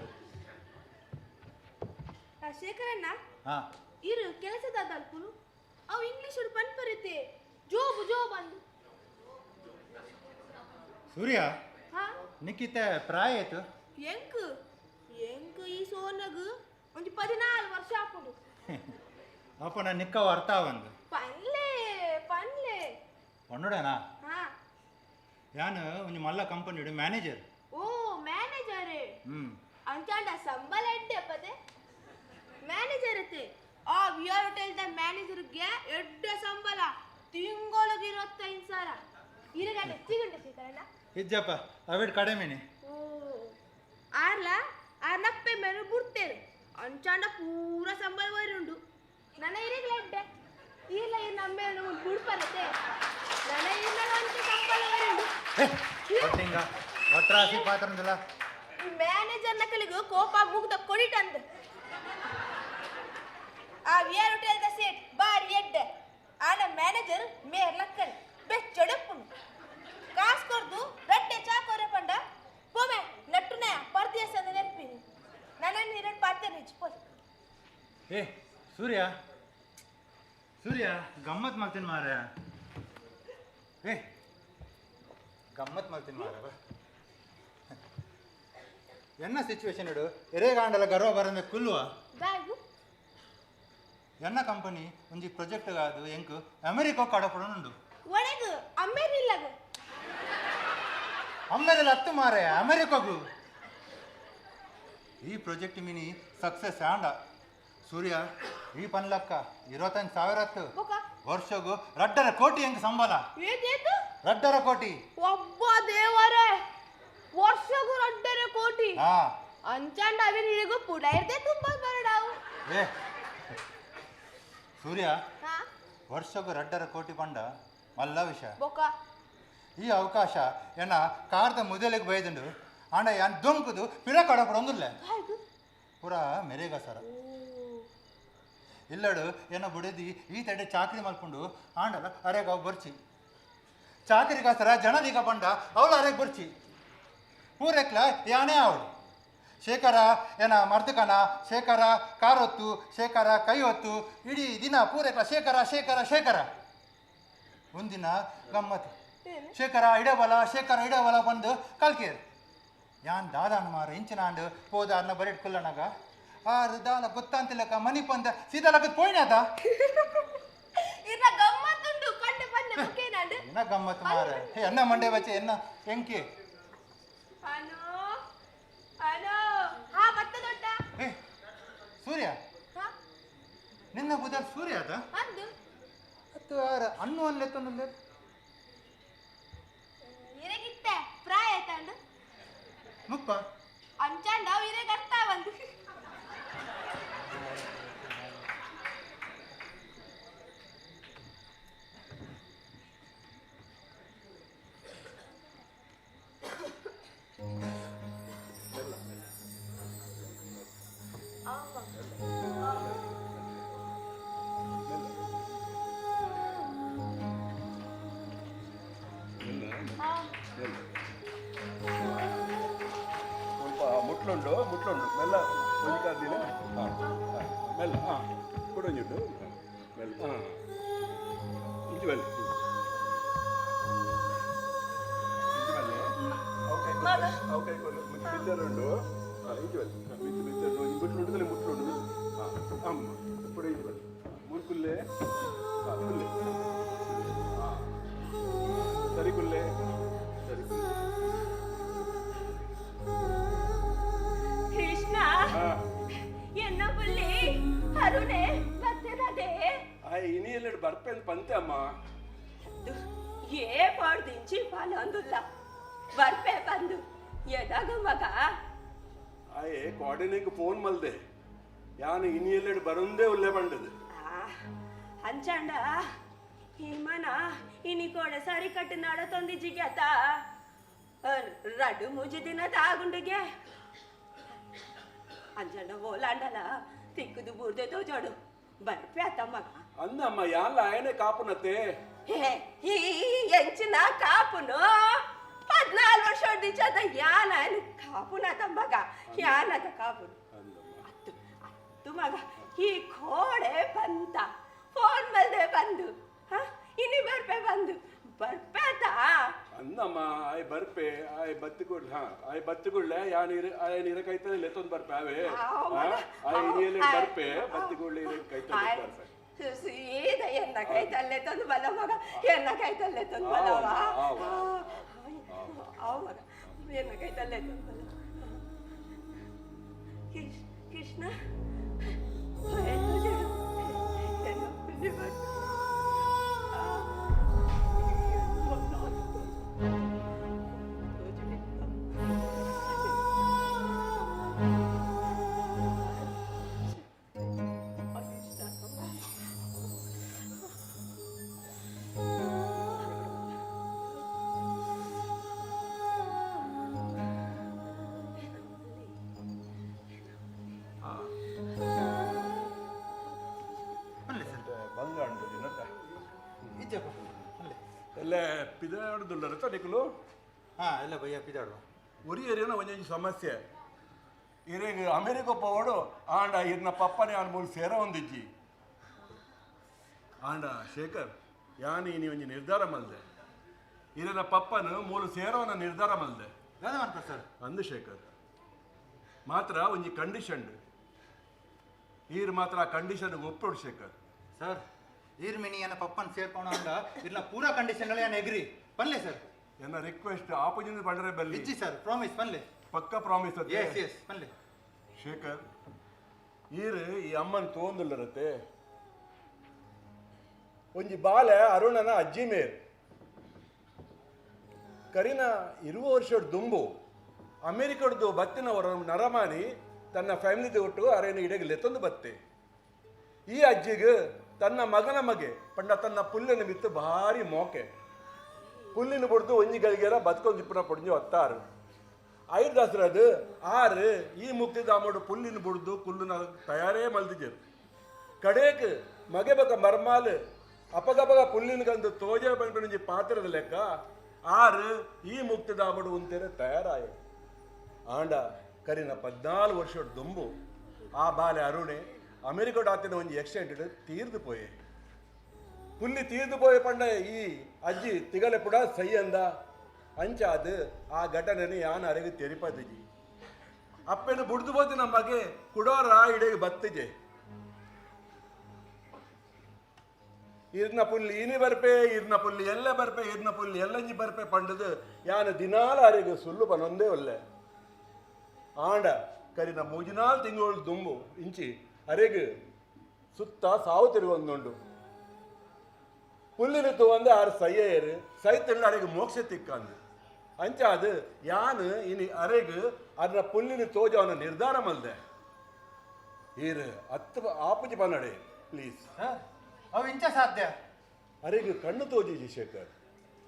ಶೇಖರಣ್ಣ ಹಾ ಇರು ಕೆಲಸದ ಅಲ್ಪುನು ಅವು ಇಂಗ್ಲಿಷ್ ಪನ್ಪರಿತೆ ಜೋಬು ಜೋಬ್ ಅಂದು. ಸೂರ್ಯ ಹಾ ನಿಕ್ಕಿತ ಪ್ರಾಯ ಆಯ್ತು ಎಂಕ್ ಎಂಕ್ ಈ ಸೋನಗು ಒಂಜಿ 14 ವರ್ಷ ಆಪುಂಡು. ಅಪ್ಪ ನಾನು ನಿಕ್ಕ ಅರ್ಥ ಆವಂದು ಪನ್ಲೆ ಪನ್ಲೆ ಪನ್ನುಡನಾ? ಹಾ ಯಾನು ಒಂಜಿ ಮಲ್ಲ ಕಂಪನಿ ಮ್ಯಾನೇಜರ್. ಓ ಮ್ಯಾನೇಜರ್ ಅಂಚಾಂಡ ಸಂಬಳ ಎಡ್ಡೆ ಪದೆ ಮ್ಯಾನೇಜರ್ ಐತೆ. ಆ we are hotel the ಮ್ಯಾನೇಜರ್ಗೆ ಎಡ್ಡೆ ಸಂಬಳ ತಿಂಗಳಿಗೆ 25,000. ಇರಗಡೆ ಸಿಗುಂಡೆ ಶೇಖರಣ್ಣ ಇಜ್ಜಪ್ಪ ಅವಿಡ್ ಕಡಿಮೆನೆ. ಓ ಆರ್ಲ ಆರ್ನಪ್ಪೆ ಮೇಲೆ ಬಿಡ್ತೇನೆ ಅಂಚಾಂಡ ಪೂರ ಸಂಬಳ ಬರುಂಡು. ನನ್ನ ಇರಗಲ ಎಡ್ಡೆ ಇಲ್ಲ ಈ ನಮ್ಮ ಬಿಡ್ಪರತೆ ನನ್ನ ಇರ್ಲ ಒಂಚೆ ಸಂಬಳ ಬರುಂಡು. ಒಟ್ರಾಸಿ ಪಾತ್ರ ಈ ಮ್ಯಾನೇಜರ್ನ ಕಲಿಗೂ ಕೋಪ ಮುಗ್ದ ಕೊಡಿಟಂದು. ಆ we are hotel the Sett ಬಾರಿ ಎಡ್ಡೆ ಆನ ಮ್ಯಾನೇಜರ್ ಮೇರ್ ಲಕ್ಕನ್ ಬೆಚ್ಚೊಡಪ್ಪುನು ಕಾಸು ಕೊರ್ದು ರಟ್ಟೆ ಚಾ ಕೊರೆ ಪಂಡ ಪೋಮೆ ನಟ್ಟುನ ಪರ್ದೇಶ ಅಂದ ನೆನಪಿನಿ ನನ್ನ ಎರಡು ಪಾತೆ ನಿಚ್ಚ ಪೋ. ಏ ಸೂರ್ಯ ಸೂರ್ಯ ಗಮ್ಮತ್ ಮಾಡ್ತೀನಿ ಮಾರ. ಏ ಗಮ್ಮತ್ ಮಾಡ್ತೀನಿ ಮಾರ. ಎನ್ನ ಸಿಚುವೇಶನ್ ಇಡು ಎರೆಗಾಂಡಲ ಗರ್ವ ಬರಂದೆ ಕುಲ್ಲುವ ಎನ್ನ ಕಂಪನಿ ಒಂಜಿ ಪ್ರಾಜೆಕ್ಟ್ ಅದು ಎಂಕ್ ಅಮೆರಿಕ ಕಡಪಡನುಂಡು. ಒಳಗು ಅಮೇರಿಲ್ಲಗ ಅಮೇರಿಲ್ಲ ಹತ್ತು ಮಾರೆ ಅಮೆರಿಕಗು ಈ ಪ್ರಾಜೆಕ್ಟ್ ಮಿನಿ ಸಕ್ಸಸ್ ಆಂಡ ಸೂರ್ಯ ಈ ಪನ್ಲಕ್ಕ 25,000 ಹತ್ತು ವರ್ಷಗು 2.5 ಕೋಟಿ ಎಂಕ್ ಸಂಬಳ. 2.5 ಕೋಟಿ ಒಬ್ಬ ದೇವರೇ ವರ್ಷಗು 2.5 ಕೋಟಿ. ಹಾ ಅಂಚಾಂಡ ಅವಿನಿಗೂ ಪುಡೈರ್ದೆ ತುಂಬ ಬರಡಾವು. ಏ ಸೂರ್ಯ ವರ್ಷಕ್ಕೂ 2.5 ಕೋಟಿ ಪಂಡ ಮಲ್ಲ ವಿಷಯ. ಈ ಅವಕಾಶ ಎನ್ನ ಕಾರ್ದ ಮುದಲಿಗೆ ಬೈದುಂಡು ಆಂಡ ಯಾನ್ ದೊಂಕುದು ಪಿರ ಕಡಪಡೊಂದಿಲ್ಲ ಪೂರ ಮೆರೇಗ ಸರ ಇಲ್ಲಡು ಎನ್ನ ಬುಡದಿ ಈ ತಡೆ ಚಾಕರಿ ಮಲ್ಕೊಂಡು ಆಂಡಲ ಅರೆಗ ಅವು ಬರ್ಚಿ ಚಾಕರಿಗ ಸರ ಜನದೀಗ ಪಂಡ ಅವಳು ಅರೆಗೆ ಬರ್ಚಿ ಪೂರೆಕ್ಲ ಯಾನೇ ಅವಳು ಶೇಖರ ಏನ ಮರ್ದಕನ, ಶೇಖರ ಕಾರೊತ್ತು, ಶೇಖರ ಕೈ ಹೊತ್ತು, ಇಡೀ ದಿನ ಪೂರೈಕ ಶೇಖರ ಶೇಖರ ಶೇಖರ. ಒಂದಿನ ಗಮ್ಮತ್ತು ಶೇಖರ ಇಡಬಲ ಶೇಖರ ಇಡಬಲ ಬಂದು ಕಲ್ಕೇರು. ಯಾನ್ ದಾದಾನ ಮಾರ ಇಂಚಿನಾಂಡು ಪೋದಾರ್ನ ಬರಿಟ್ ಕುಲ್ಲನಾಗ ಆರು ದಾಲ ಗೊತ್ತಾಂತಿಲ್ಲಕ ಮನಿ ಪಂದ ಸೀದಾ ಲಗತ್ ಪೋಯಿನ ಆತ. ಏನ ಗಮ್ಮತ್ತು ಮಾರ, ಎನ್ನ ಮಂಡೆ ಬಚ್ಚೆ ಎನ್ನ ಎಂಕಿ. ಏ ಸೂರ್ಯ, ನಿನ್ನ ಬುದಲ್ ಸೂರ್ಯ ಅದ ಅನ್ನು ಅನ್ಲೆತ್ತೊಂದು ಮುಪ್ಪ ಅಂಚಾಂಡ ಇರೆಗ್ ಅರ್ಥ ಬಂದು. ಮುಟ್ಲುಂಡು ಮುಟ್ಲುಂಡು ಮೆಲ್ಲ ಒಂಜಿ ಹಾಂ ಮೆಲ್ಲ ಹಾಂ ಕೊಡೊಂಜುಂಡು ಮೆಲ್ಲ ಹಾಂ ಇಂಚು ಬಲ್ಲೆ ಇಂಚು ಬಲ್ಲೆ ಅವು ಕೈ ಕೊಡು ಬಿದ್ದರುಂಡು ಹಾಂ ಇಂಚು ಬಲ್ಲೆ ಬಿದ್ದು ಬಿದ್ದರುಂಡು ಒಂಜಿ ಮುಟ್ಲುಂಡು ಮುಟ್ಲುಂಡು ಹಾಂ ಅಮ್ಮ ಕೊಡು ಇಂಚು ಬಲ್ಲೆ ಮುನ್ಕುಲ್ಲೆ ಹಾಂ ಕುಲ್ಲೆ ಹಾಂ ಸರಿ ಕುಲ್ಲೆ ಸರಿ ಕುಲ್ಲೆ. ಕೃಷ್ಣ ಎನ್ನ ಬುಲ್ಲಿ ಅರುಣೆ ಬರ್ತದದೆ ಇನಿ ಎಲ್ಲೆಡು ಬರ್ಪೆಂದು ಪಂತೆ ಅಮ್ಮ. ಏ ಪಾಡ್ದಿಂಚಿ ಪಾಲೊಂದುಲ್ಲ ಬರ್ಪೆ ಬಂದು ಎದಾಗ ಮಗ. ಆಯೆ ಕೋರ್ಡಿನೇಟ್ ಫೋನ್ ಮಲ್ದೆ ಯಾನು ಇನಿ ಎಲ್ಲೆಡು ಬರುಂದೇ ಉಲ್ಲೆ ಬಂಡದು. ಅಂಚಾಂಡ ಹಿಮನ ಇನಿ ಕೋಡೆ ಸರಿ ಕಟ್ಟು ನಾಡ ತೊಂದಿಜಿಗೆ ಆತ ರಡ್ಡು ಮೂಜಿ ದಿನ ತಾಗುಂಡುಗೆ ಅಂಜಂಡ ಓಲಾಂಡಲ ತಿಕ್ಕುದು ಬೂರ್ದೆ ತೋಜೋಡು ಬರ್ಪೆ ಆತ ಮಗ. ಅಂದಮ್ಮ ಯಾಲ್ಲ ಆಯನೆ ಕಾಪುನತೆ ಈ ಎಂಚಿನ ಕಾಪುನು 14 ವರ್ಷ ಹೊಡ್ದಿಚ್ಚದ ಯಾನ ಕಾಪುನತ ಮಗ ಯಾನದ ಕಾಪುನು ಅತ್ತು ಅತ್ತು ಮಗ. ಈ ಕೋಡೆ ಬಂತ ಫೋನ್ ಮಲ್ದೆ ಬಂದು ಇನಿ ಬರ್ಪೆ ಬಂದು ಬರ್ಪೆ ಆತ. ಅಂದಮ್ಮ ಆಯ್ ಬರ್ಪೆ ಆಯ್ ಬತ್ತಿಗುಳ್ಳೆ ಹಾ ಆಯ್ ಬತ್ತಿಗುಳ್ಳೆ ಯಾನ್ ಇರ ಆಯ್ ನೀರ ಕೈತಲೆ ಲೆತ್ತೊಂದು ಬರ್ಪೆ ಅವೇ ಆಯ್ ಇನಿಯಲ್ಲೇ ಬರ್ಪೆ ಬತ್ತಿಗುಳ್ಳೆ ಇರ ಕೈತಲೆ ಬರ್ಪೆ ಸೀದಾ ಎನ್ನ ಕೈತಲ್ಲೇ ತಂದು ಬಲ ಮಗ ಎನ್ನ ಕೈತಲ್ಲೇ ತಂದು ಬಲವ ಅವ ಮಗ ಎನ್ನ ಕೈತಲ್ಲೇ ತಂದು ಬಲ. ಕೃಷ್ಣ ಪಿದಾಡುದುಲ್ಲರತ್ತ ನಿಕುಲು ಹಾಂ ಎಲ್ಲ ಭಯ್ಯ ಪಿದಾಡುವ ಉರಿಯರೇನೋ ಒಂಜೊಂಜಿ ಸಮಸ್ಯೆ ಇರೆಗ್ ಅಮೆರಿಕ ಪೋವಡು ಆಂಡ ಇರ್ನ ಪಪ್ಪನೆ ಆನ್ ಮೂಲು ಸೇರ ಒಂದಿಜ್ಜಿ ಆಂಡ ಶೇಖರ್ ಯಾನ್ ಇನಿ ಒಂಜಿ ನಿರ್ಧಾರ ಮಲ್ದೆ ಇರನ ಪಪ್ಪನು ಮೂಲು ಸೇರೋನ ನಿರ್ಧಾರ ಮಲ್ದೆ ಸರ್ ಅಂದು ಶೇಖರ್ ಮಾತ್ರ ಒಂಜಿ ಕಂಡೀಷನ್ ಈರ್ ಮಾತ್ರ ಆ ಕಂಡೀಷನ್ ಒಪ್ಪೋಡು ಶೇಖರ್ ಸರ್ ಈರ್ ಮಿನಿ ಏನ ಪಪ್ಪನ್ ಸೇರ್ಕೋಣ ಅಂಡ ಇರ್ನ ಪೂರಾ ಕಂಡೀಷನ್ ಏನ್ ಎಗ್ರಿ ಪನ್ಲೆ ಸರ್ ಎನ್ನ ರಿಕ್ವೆಸ್ಟ್ ಆಪೋಜಿಟ್ ಬಂದ್ರೆ ಬಲ್ಲಿ ಇಜ್ಜಿ ಸರ್ ಪ್ರಾಮಿಸ್ ಪನ್ಲೆ ಪಕ್ಕ ಪ್ರಾಮಿಸ್ ಅದೇ ಎಸ್ ಎಸ್ ಪನ್ಲೆ ಶೇಖರ್ ಈರ್ ಈ ಅಮ್ಮನ್ ತೋಂದುಲ್ಲರತ್ತೆ ಒಂಜಿ ಬಾಲೆ ಅರುಣನ ಅಜ್ಜಿ ಮೇರ್ ಕರಿನ 20 ವರ್ಷದ ದುಂಬು ಅಮೆರಿಕಡ್ದು ಬತ್ತಿನವರ ನರಮಾನಿ ತನ್ನ ಫ್ಯಾಮಿಲಿ ಒಟ್ಟು ಅರೇನು ಇಡಗೆ ಲೆತ್ತೊಂದು ಬತ್ತೆ ಈ ಅಜ್ಜಿಗೆ ತನ್ನ ಮಗನ ಮಗೆ ಪಂಡ ತನ್ನ ಪುಲ್ಲಿನ ಬಿತ್ತು ಭಾರಿ ಮೋಕೆ ಪುಲ್ಲಿನ ಬುಡ್ದು ಒಂಜಿ ಗಳಿಗೆಲ್ಲ ಬತ್ಕೊಂದು ಇಪ್ಪನ ಪೊಡಿಂಜು ಹತ್ತಾರು ಐದು ದಸರದು ಆರು ಈ ಮುಕ್ತಿದಾಮೋಡು ಪುಲ್ಲಿನ ಬುಡ್ದು ಕುಲ್ಲುನ ತಯಾರೇ ಮಲ್ದಿಜರು ಕಡೇಕ್ ಮಗೆ ಬಕ ಮರ್ಮಾಲು ಅಪಗಪಗ ಪುಲ್ಲಿನ ಕಂದು ತೋಜೆ ಬಂದು ಪಾತ್ರದ ಲೆಕ್ಕ ಆರು ಈ ಮುಕ್ತಿದಾಮಡು ಉಂತೇರೆ ತಯಾರಾಯ ಆಂಡ ಕರಿನ 14 ವರ್ಷದ ದುಂಬು ಆ ಬಾಲೆ ಅರುಣೆ ಅಮೆರಿಕಡ್ ಆತಿನ ಒಂಜಿ ಆಕ್ಸಿಡೆಂಟ್ ತೀರ್ದು ಪೋಯೆ. ಪುಲ್ಲಿ ತೀರ್ದು ಪೋಯೆ ಪಂಡ ಈ ಅಜ್ಜಿ ತಿಗಲೆ ಪುಡ ಸೈಯಂದ ಅಂಚಾದ ಆ ಘಟನೆನ ಯಾನ್ ಅರೆಗೆ ತೆರಿಪದಿಜಿ. ಅಪ್ಪೆನ ಬುಡ್ದು ಬೋತಿ ನಮ್ಮ ಬಗ್ಗೆ ಕುಡೋರ ಇಡೆಗೆ ಬತ್ತಿಜೆ. ಇರ್ನ ಪುಲ್ಲಿ ಇನಿ ಬರ್ಪೆ, ಇರ್ನ ಪುಲ್ಲಿ ಎಲ್ಲ ಬರ್ಪೆ, ಇರ್ನ ಪುಲ್ಲಿ ಎಲ್ಲಂಜಿ ಬರ್ಪೆ ಪಂಡದು ಯಾನ ದಿನಾಲ ಅರೆಗೆ ಸುಳ್ಳು ಪನೊಂದೇ ಒಲ್ಲೆ. ಆಂಡ ಕರಿನ 3-4 ತಿಂಗಳು ದುಂಬು ಇಂಚಿ ಅರೆಗೆ ಸುತ್ತ ಸಾವು ತಿರುಗೊಂದುಂಡು. ಪುಲ್ಲಿನ ತೂವಂದೆ ಆರು ಸೈಯರು ಸೈತಂಡು ಅರೆಗೆ ಮೋಕ್ಷ ತಿಕ್ಕಂದು. ಅಂಚಾದ ಯಾನು ಇನಿ ಅರೆಗೆ ಅರ್ನ ಪುಲ್ಲಿನ ತೋಜವನ ನಿರ್ಧಾರ ಮಲ್ದೆ. ಈರು ಅತ್ತು ಆಪುಜಿ ಪನ್ನಡೆ ಪ್ಲೀಸ್. ಅವು ಇಂಚ ಸಾಧ್ಯ ಅರೆಗೆ ಕಣ್ಣು ತೋಜಿಜಿ ಶೇಖರ್.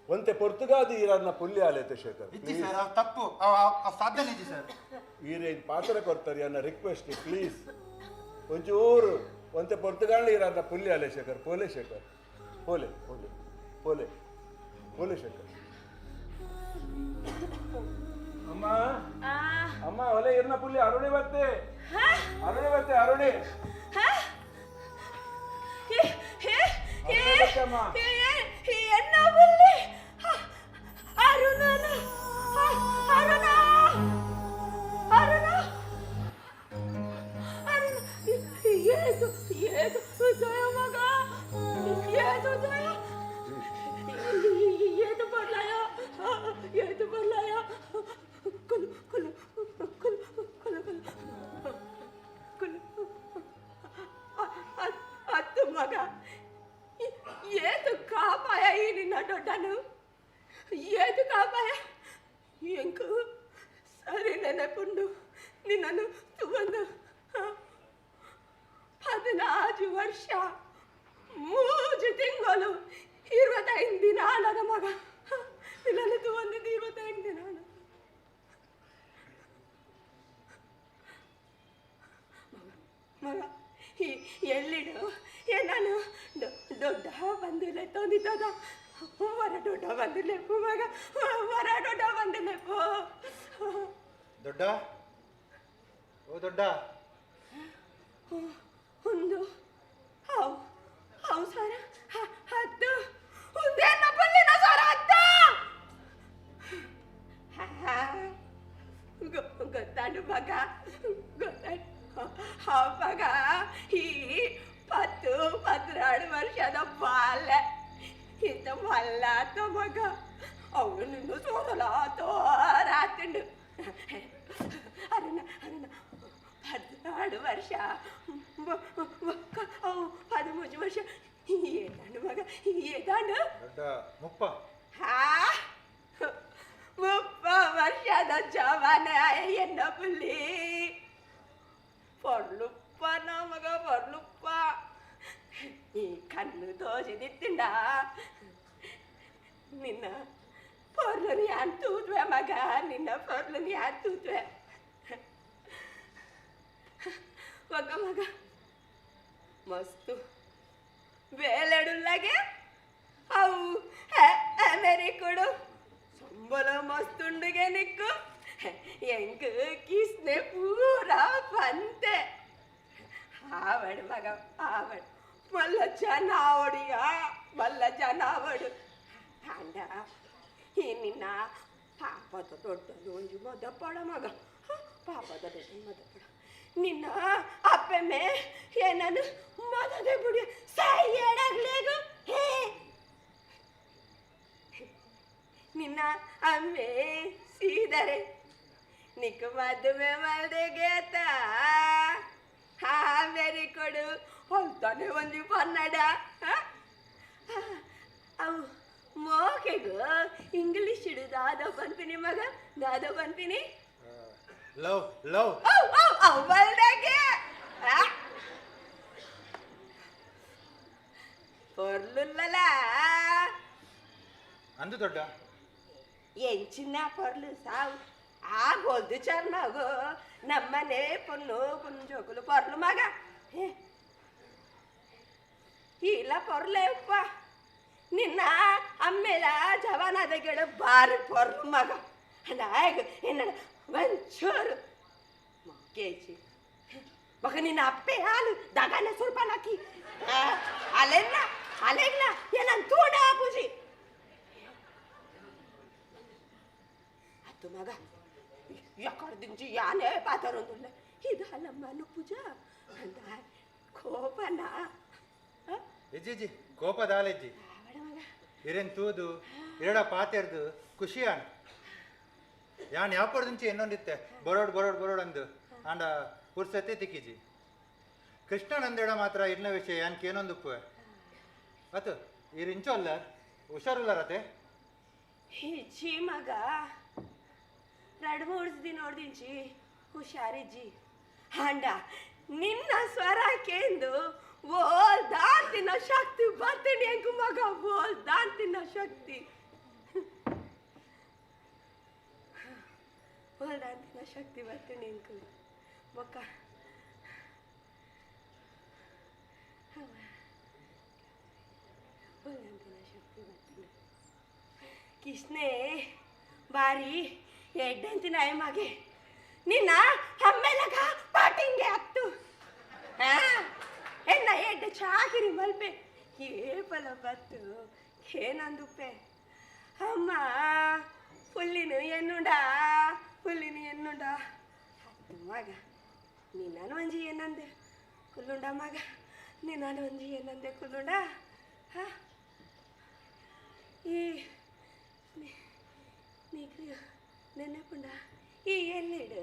ಒಂತೆ ಪೊರ್ತುಗಾದಿ ಈರನ್ನ ಪುಲ್ಲಿ ಆಲೈತೆ ಶೇಖರ್. ಇಜ್ಜಿ ಸರ್, ಅವು ತಪ್ಪು, ಅವು ಸಾಧ್ಯ ನಿಜಿ ಸರ್. ಈರೇನು ಪಾತ್ರ ಕೊಡ್ತಾರೆ ಅನ್ನ ರಿಕ್ವೆಸ್ಟ್ ಪ್ಲೀಸ್. ಒಂಚೂರು ಒಂತೆ ಪೊರ್ತುಗಾಂಡ್ ಈರನ್ನ ಪುಲ್ಲಿ ಆಲೆ ಶೇಖರ್. ಪೋಲೆ ಶೇಖರ್, ಪೋಲೆ ಪೋಲೆ ಪೋಲೆ ಪೋಲೆ ಶೇಖರ್. ಅಮ್ಮ ಅಮ್ಮ ಒಲೆ ಇರ್ನ ಪುಲ್ಲಿ ಅರುಣಿ ಬತ್ತೆ, ಅರುಣಿ ಬತ್ತೆ, ಅರುಣಿ ಮಗ ಏತು ಕಾಪಾಯ ಈ ನಿನ್ನ ದೊಡ್ಡನು, ಏತು ಕಾಪಾಯ ಎಂಕು ಸರಿ ನೆನಪುಂಡು ನಿನ್ನನ್ನು ತುವಂದು 14 ವರ್ಷ 3 ತಿಂಗಳು 25 ದಿನ ಆನದ ಮಗ ನಿನ್ನನ್ನು ತುವಂದಿದ್ದು 25 ದಿನ ಆನದ ಮಗ. ಎಲ್ಲಿಡು ನಾನು ದೊಡ್ಡ ಬಂದಿಲ್ಲ ತೊಂದಿದ್ದದ ವರ ದೊಡ್ಡ ಬಂದಿಲ್ಲೇಪು ಮಗ, ವರ ದೊಡ್ಡ ಬಂದಿಲ್ಲೇಪು. ದೊಡ್ಡ ಓ ದೊಡ್ಡ ಒಂದು how how ಸರ ಹತ್ತು ಒಂದೇನ ಪಲ್ಲಿನ ಸರ ಹತ್ತು ಗೊತ್ತಾಡು ಮಗ, ಗೊತ್ತಾಡು ಮಗ. ಈ 10-12 ವರ್ಷದ ಬಾಲೆ ಇಂತ ಮಲ್ಲಾತ ಮಗ ಅವನು ಸೋದಲಾತೋರಾತಂಡು. ಅರಣ ಅರಣ 14 ವರ್ಷ ಅವು 13 ವರ್ಷ ಏದಾಂಡು ಮಗ, ಏದಾಂಡು ಮುಪ್ಪ. ಹಾ 30 ವರ್ಷದ ಜವಾನ ಎನ್ನ ಪುಲ್ಲಿ ಪೊರ್ಲುಪ್ಪ ಮಗ, ಪೊರ್ಲುಪ್ಪ. ಈ ಕಣ್ಣು ತೋಜಿದಿತ್ತಿಂಡ ನಿನ್ನ ಪೊರ್ಲುನಿ ಯಾನ್ ತೂತ್ವೆ ಮಗ, ನಿನ್ನ ಪೊರ್ಲುನಿ ಯಾನ್ ತೂತ್ವೆ ಮಗ. ಮಗ ಮಸ್ತು ಬೇಲೆಡುಲ್ಲಾಗೆ ಅವು ಅಮೆರಿಕಡು ಸಂಬಳ ಮಸ್ತುಂಡುಗೆ ನಿಕ್ಕು ಎಂಕ್ ಕಿಸ್ನೆ ಪೂರಾ ಪಂತೆ. ಆವಡು ಮಗ ಆವಡು ಮಲ್ಲ ಜನ ಅವಡಿಯ ಮಲ್ಲ ಜನ ಅವಡು. ಅಂಡ ಈ ನಿನ್ನ ಪಾಪದ ದೊಡ್ಡದು ಒಂಜಿ ಮದಪಡ ಮಗ, ಪಾಪದ ದೊಡ್ಡ ಮದಪಡ. ನಿನ್ನ ಅಪ್ಪೆಮ್ಮೆ ಏನನ್ನು ಮದದೆ ಬುಡಿಯ ಸಾಯಿ ಹೇ. ನಿನ್ನ ಅಮ್ಮೆ ಸೀದರೆ ನಿಕ್ಕು ಮದುವೆ ಮಲ್ದೆ ಗೇತ ಹಾ ವೆರಿ ಕೊಡು ಹೊಲ್ತಾನೆ ಒಂಜಿ ಪನ್ನಡ. ಅವು ಮೋಕೆಗು ಇಂಗ್ಲೀಷ್ ಇಡು ದಾದ ಪನ್ಪಿನಿ ಮಗ, ದಾದ ಪನ್ಪಿನಿ ಲವ್ ಲವ್ ಅವ್ ಅವ್ ಅವ್ ಬಲ್ದಾಗೆ ಪೊರ್ಲುಲ್ಲಲ ಅಂದು ದೊಡ್ಡ ಎಂಚಿನ ಪೊರ್ಲು ಸಾವು ಆ ಗೊಲ್ದು ಚರ್ಮಗು ನಮ್ಮನೆ ಪೊನ್ನು ಪೊನ್ನು ಜೋಕುಲು ಪೊರ್ಲು ಮಗ. ಇಲ್ಲ ಪೊರ್ಲೇಪ್ಪ ನಿನ್ನ ಅಮ್ಮೇಲ ಜವಾನಾದ ಗಿಡ ಬಾರಿ ಪೊರ್ಲು ಮಗ. ನಾಯಕ ಎನ್ನ ಒಂಚೂರು ಕೇಚಿ ಬಕ ನಿನ್ನ ಅಪ್ಪೆ ಹಾಲು ದಗನೆ ಸ್ವಲ್ಪ ನಾಕಿ ಅಲೆನ್ನ ಅಲೆಗ್ನ ಏನನ್ ತೂಡ ಪೂಜಿ ಅತ್ತು ಮಗ ಯಾಕರ್ದಿಂಚಿ ಯಾನೇ ಪಾತರೊಂದುಲ್ಲ ಇದಲ್ಲಮ್ಮ ಪೂಜಾ ಅಂತ ಕೋಪನ ಇಜ್ಜಿ ಕೋಪ ದಾಲೆಜ್ಜಿ ಇರೇನ್ ತೂದು ಇರಡ ಪಾತೆರ್ದು ಖುಷಿಯಾನ್ ಯಾನ್ ಯಾಪರ್ದಿಂಚಿ ಇನ್ನೊಂದಿತ್ತೆ ಬರೋಡ್ ಬರೋಡ್ ಬರೋಡ್ ಅಂದು ಆಂಡ ಪುರ್ಸತ್ತೆ ತಿಕ್ಕಿಜಿ ಕೃಷ್ಣನಂದೇಡ ಮಾತ್ರ ಇರ್ನ ವಿಷಯ ಯಾನ್ ಕೇನೊಂದುಪ್ಪುವೆ ಅತು ಇರ್ ಇಂಚೋ ಅಲ್ಲ ಹುಷಾರುಲ್ಲಾರತೆ ಇಜ್ಜಿ ಮಗ ಎರಡು ಮೂರು ದಿನ ನೋಡ್ದಿಂಚಿ ಹುಷಾರಿಜ್ಜಿ ಆಂಡ ನಿನ್ನ ಸ್ವರ ಕೇಂದು ಓಲ್ ದಾಂತಿನ ಶಕ್ತಿ ಬರ್ತೀನಿ ಎಂಕು ಮಗ ಓಲ್ ದಾಂತಿನ ಶಕ್ತಿ ಓಲ್ ದಾಂತಿನ ಶಕ್ತಿ ಬರ್ತೀನಿ ಎಂಕು ಬೊಕ್ಕ ಓಲ್ ದಾಂತಿನ ಶಕ್ತಿ ಬರ್ತೀನಿ ಕಿಷ್ಣೆ ಬಾರಿ ಎಡ್ಡಂತಿನ ಮಗೆ ನಿನ್ನ ಅಮ್ಮೆಲಗ ಪಾಟಿಂಗೆ ಹತ್ತು ಎನ್ನ ಎಡ್ಡ ಚಾಕಿರಿ ಮಲ್ಪೆ ಏಪಲ ಬತ್ತು ಏನಂದುಪ್ಪೆ ಅಮ್ಮ ಪುಲ್ಲಿನ ಎನ್ನುಂಡ ಪುಲ್ಲಿನ ಎನ್ನುಂಡ ಹತ್ತು ಮಗ ನಿನ್ನನು ಒಂಜಿ ಏನಂದೆ ಕುಲ್ಲುಂಡ ಮಗ ನಿನ್ನನು ಒಂಜಿ ಏನಂದೆ ಕುಲ್ಲುಂಡ ಹಾ ಈ ನೀಕು ನೆನಪುಂಡ ಈ ಎಲ್ಲಿಡು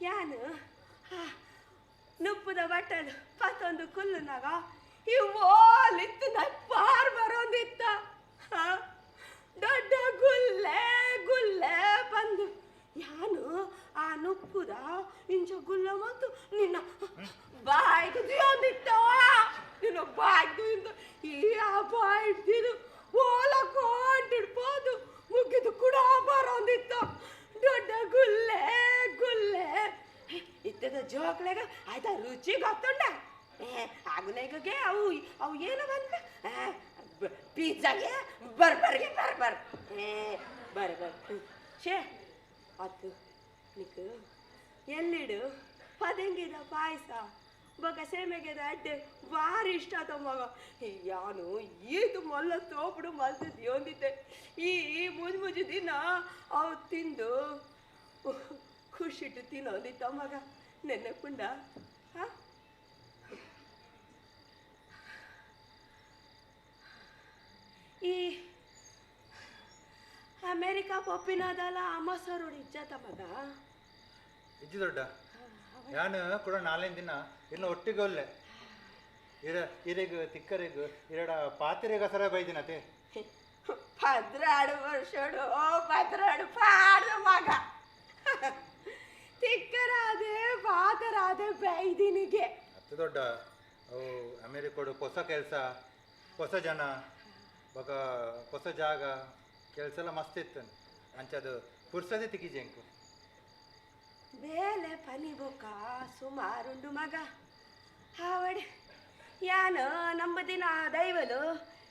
ಯಾನು ಹಾ ನುಪ್ಪುದ ಬಟ್ಟಲು ಪತ್ತೊಂದು ಕುಲ್ಲುನಾಗ ಈ ಓಲಿತ್ತು ನಾ ಪಾರ್ ಬರೋಂದಿತ್ತ ಹಾ ದೊಡ್ಡ ಗುಲ್ಲೆ ಗುಲ್ಲೆ ಬಂದು ಯಾನು ಆ ನುಪ್ಪುದ ಇಂಚ ಗುಲ್ಲ ಮತ್ತು ನಿನ್ನ ಬಾಯ್ಗೆ ದಿಯೊಂದಿತ್ತವ ನಿನ್ನ ಬಾಯ್ಗೆ ಈ ಆ ಬಾಯ್ ಹಿಡ್ದಿದ್ದು ಓಲ ಕೊಂಡಿಡ್ಬೋದು ಮುಗಿದು ಕೂಡ ಬರೋಂದಿತ್ತ ದೊಡ್ಡ ಗುಲ್ಲೆ ಗುಲ್ಲೆ ಇತ್ತದ ಜೋಕ್ಲೆಗ ಆಯ್ತಾ ರುಚಿ ಗೊತ್ತುಂಡ ಆಗುಲೆಗೆ ಅವು ಅವು ಏನು ಬಂದ ಪಿಜ್ಜಾಗೆ ಬರ್ಬರ್ಗೆ ಬರ್ಬರ್ ಬರ್ಬರ್ ಶೇ ಆತು ನಿಕ್ ಎಲ್ಲಿಡು ಪದಂಗಿದ ಪಾಯಸ ಬೊಕ ಸೇಮೆಗೆದ ಅಡ್ಡೆ ಭಾರಿ ಇಷ್ಟ ಆತ ಮಗ ಯಾನು ಈದು ಮೊಲ್ಲ ತೋಪುಡು ಮಲ್ತಿದ್ದು ಒಂದಿದ್ದೆ ಈ ಮುಜ್ ಮುಜು ದಿನ ಅವು ತಿಂದು ಖುಷಿಟ್ಟು ತಿನ್ನೋದಿತ್ತ ಮಗ ನೆನಪುಂಡ ಹಾ ಈ ಅಮೇರಿಕಾ ಪೊಪ್ಪಿನದಲ್ಲ ಅಮಸರುಡು ಇಜ್ಜಾತ ಮಗ ಇಜ್ಜಿ ದೊಡ್ಡ ಯಾನು ಕೂಡ ನಾಲ್ಕು ದಿನ ಇನ್ನು ಒಟ್ಟಿಗೆ ಒಲ್ಲೆ ಇರ ಇರೆಗ್ ತಿಕ್ಕರೆಗ್ ಇರಡ ಪಾತಿರೆಗ ಸರ ಬೈದಿನತೆ ಪದ್ರಾಡು ವರ್ಷಡು ಪದ್ರಾಡು ಪಾಡು ಮಗ ತಿಕ್ಕರಾದೆ ಪಾತರಾದೆ ಬೈದಿನಿಗೆ ಅತ್ತು ದೊಡ್ಡ ಅವು ಅಮೇರಿಕೋಡು ಹೊಸ ಕೆಲಸ ಹೊಸ ಜನ ಬೊಕ ಹೊಸ ಜಾಗ ಕೆಲಸ ಎಲ್ಲ ಮಸ್ತ್ ಇತ್ತು ಅಂಚದು ಪುರ್ಸದೆ ತಿಕ್ಕಿಜೆಂಕು ಬೇಲೆ ಪನಿ ಬೊಕ್ಕ ಸುಮಾರುಂಡು ಮಗ ಆವಡೆ ಯಾನು ನಮ್ಮ ದಿನ ದೈವಲು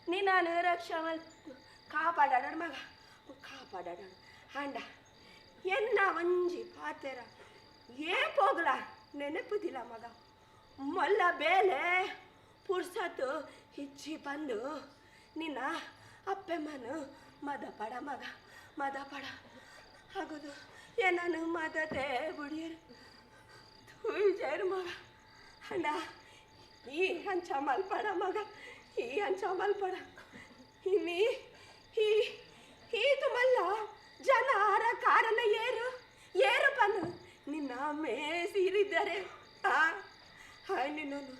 ನಿನ್ನನು ರಕ್ಷ ಮಲ್ ಕಾಪಾಡಾಡ ಮಗ ಕಾಪಾಡಾಡ ಅಂಡ ಎನ್ನ ಒಂಜಿ ಪಾತೆರ ಏ ಪೋಗ್ಲ ನೆನಪುದಿಲ್ಲ ಮಗ ಮೊಲ್ಲ ಬೇಲೆ ಪುರ್ಸತ್ತು ಹಿಚ್ಚಿ ಬಂದು ನಿನ್ನ ಅಪ್ಪೆ ಮನು ಮದ ಪಡ ಮಗ ಮದ ಪಡ ಆಗೋದು ಏನನು ಮದತೆ ಬುಡಿಯರು ತೂಜೇರು ಮಗ ಅಣ್ಣ ಈ ಅಂಚ ಮಲ್ಪಡ ಮಗ ಈ ಅಂಚ ಮಲ್ಪಡ ಇನ್ನಿ ಈ ಈತು ಮಲ್ಲ ಜನಾರ ಕಾರಣ ಏರು ಏರು ಪನು ನಿನ್ನ ಮೇಸಿರಿದ್ದಾರೆ ಆ ಹಾಯ್ ನಿನ್ನನು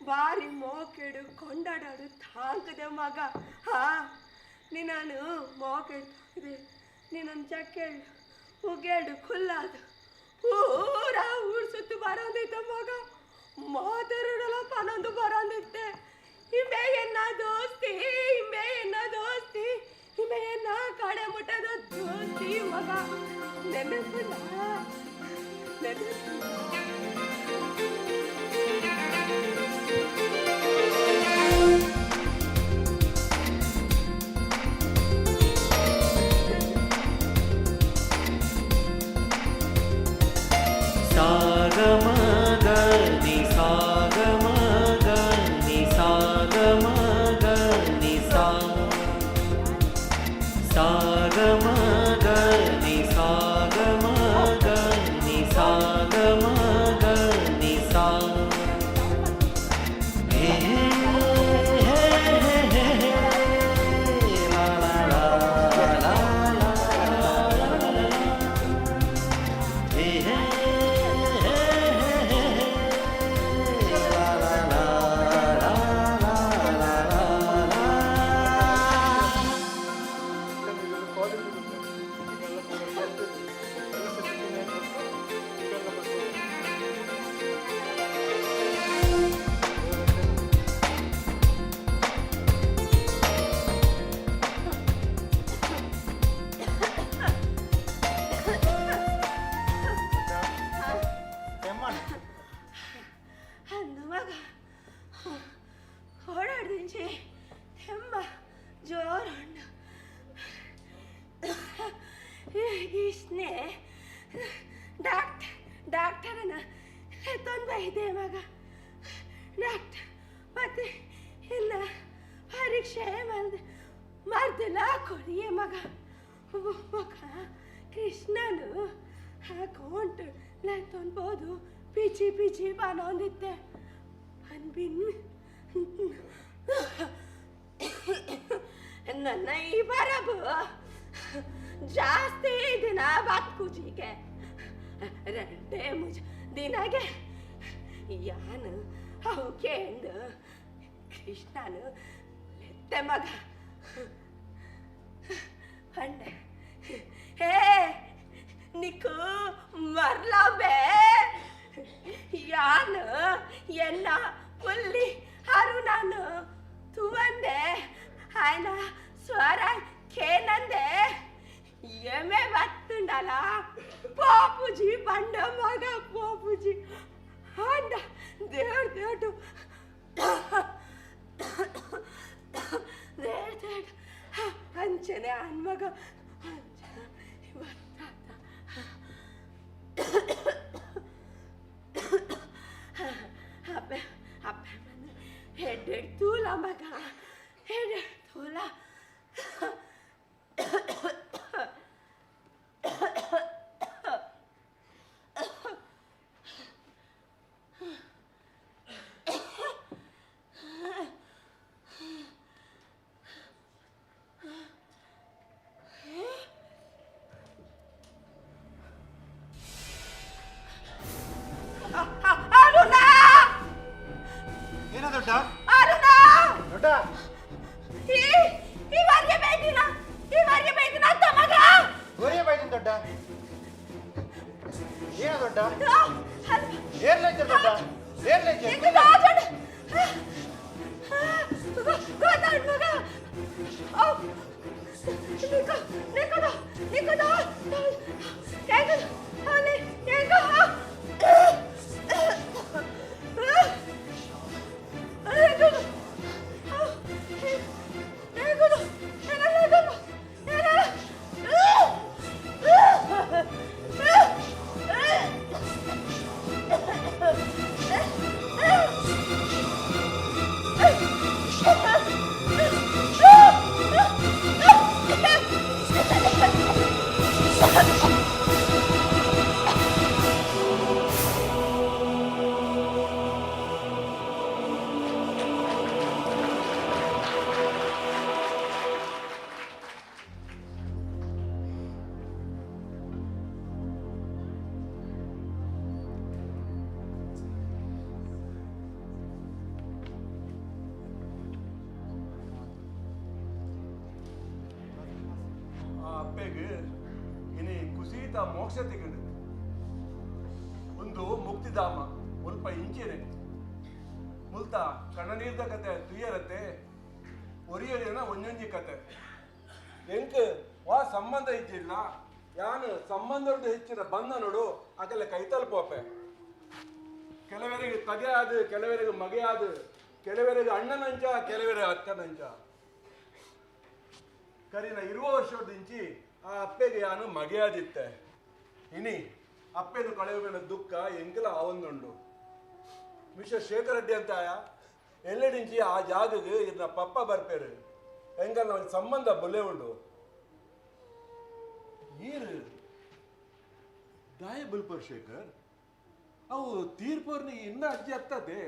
ಬಾರಿ ಮೋಕೆಡು ಕೊಂಡಾಡಾಡು ತಾಂಕದೆ ಮಗ ಹಾ ನಿನ್ನನು ಮೋಕೆಡು ತಾಂಕದೆ ನಿನ್ನನ್ನು ಚಕ್ಕೆಳು ಉಗೇಡು ಕುಲ್ಲಾದು ಪೂರ ಊರು ಸುತ್ತು ಬರೋಂದಿತ್ತ ಮಗ ಮಾತಾಡಲ್ಲ ಪನೊಂದು ಬರೋಂದಿತ್ತೆ ಇಂಬೆ ಎನ್ನ ದೋಸ್ತಿ ಇಂಬೆ ಎನ್ನ ದೋಸ್ತಿ ಇಂಬೆ ಎನ್ನ ಕಡೆ ಮುಟ್ಟದ ದೋಸ್ತಿ ಮಗ ನೆನಪಿಲ್ಲ ನೆನಪಿಲ್ಲ. सा ಕೃಷ್ಣೆ ಡಾಕ್ಟರ್ ಡಾಕ್ಟರನ ತೊಂದರೆ ಇದೆ ಮಗ. ಡಾಕ್ಟರ್ ಮತ್ತೆ ಎಲ್ಲ ಪರೀಕ್ಷೆ ಮಾಡಿದೆ, ಮರ್ದಿಲ್ಲ ಕೊಡಿಯೇ ಮಗ. ಮಗ ಕೃಷ್ಣನು ಅಕೌಂಟ್ ಲೆತ್ತೊನ್ಬೋದು ಪಿಚಿ ಪಿಚಿ ಬನೊಂದಿತ್ತೆ ಅನ್ಬಿನ್ ನನ್ನ ಈ ಬರಬು ಜಾಸ್ತಿ ದಿನ ಬದುಕುಜಿಗೆ ರೆಂಡೇ ಮುಜ ದಿನಗೆ ಯಾನು ಅವಕ್ಕೆ ಎಂದು ಕೃಷ್ಣನು ಲೆತ್ತೆ ಮಗ. ಅಂಡೆ ಹೇ ನಿಕ್ಕು ಮರ್ಲಬೇ ಯಾನು ಎನ್ನ ಪುಲ್ಲಿ ಅರುಣನು ತುವಂದೆ ఆయన ಸ್ವರ ಕೇನಂದೆ ಎಮೆ ಬತ್ತುಂಡಲ ಪಾಪುಜಿ ಬಂಡ ಮಗ ಪಾಪುಜಿ ಅಂಡ ದೇವ್ರ ದೇಟು ದೇವ್ರ ದೇಟು ಅಂಚನೆ ಅನ್ ಮಗ ಅಂಚನೆ ಬತ್ತಾತ. ಅಪ್ಪೆ ಅಪ್ಪೆ ಬಂದು ಹೆಡ್ ತೂಲ ಮಗ ಹೆಡ್ ತೂಲ. ಏನ ದೊಡ್ಡ ಅರುಣ ದೊಡ್ಡ ಈ ವಾರಿಗೆ ಬೈದಿನ, ಈ ವಾರಿಗೆ ಬೈದಿನ ಅಂತ ಮಗ. ಒರಿಯ ಬೈದಿನ ದೊಡ್ಡ. ಏನ ದೊಡ್ಡ ಏರ್ಲೈತೆ ದೊಡ್ಡ ಏರ್ಲೈತೆ ಮಗ. ನಿಕೋ ನಿಕೋ ಅಪ್ಪೆಗೆ ಇನಿ ಕುಸೀತ ಮೋಕ್ಷ ತಿಗಂಡು ಒಂದು ಮುಕ್ತಿಧಾಮ ಮುಲ್ಪ ಇಂಚೆನೆ ಮುಲ್ತ ಕಣ್ಣನೀರ್ದ ಕತೆ ತುಯ್ಯರತ್ತೆ ಒರಿಯರಿನ ಒಂಜೊಂಜಿ ಕತೆ ಎಂಕ್ ವಾ ಸಂಬಂಧ ಇಜ್ಜಿಲ್ಲ ಯಾನು ಸಂಬಂಧದ ಹೆಚ್ಚಿನ ಬಂಧ ನೋಡು ಅಕಲೆ ಕೈತಲ್ ಪೋಪೆ. ಕೆಲವರಿಗೆ ತಗೆ ಆದು, ಕೆಲವರಿಗೆ ಮಗೆ ಆದು, ಕೆಲವರಿಗೆ ಅಣ್ಣನಂಚ, ಕೆಲವರಿಗೆ ಅಕ್ಕನಂಚ. ಕರಿನ ಇರುವ ವರ್ಷದಿಂಚಿ ಆ ಅಪ್ಪೆಗೆ ಯಾನು ಮಗೆಯಾದಿತ್ತೆ. ಇನಿ ಅಪ್ಪೆನು ಕಳೆಯುವಿನ ದುಃಖ ಎಂಕಲ ಆವೊಂದುಂಡು. ಮಿಸ್ಟರ್ ಶೇಖರ್ ರೆಡ್ಡಿ ಅಂತ ಎಲ್ಲೆಡಿಂಚಿ ಆ ಜಾಗಗೆ ಇದನ್ನ ಪಪ್ಪ ಬರ್ಪೇರು ಎಂಕಲ್ನ ಒಂದು ಸಂಬಂಧ ಬೊಲೆ ಉಂಡು. ಈರು ದಾಯ ಬಲ್ಪರ್ ಶೇಖರ್ ಅವು ತೀರ್ಪೋರ್ನಿ ಇನ್ನ ಅಜ್ಜಿ ಅತ್ತದೆ.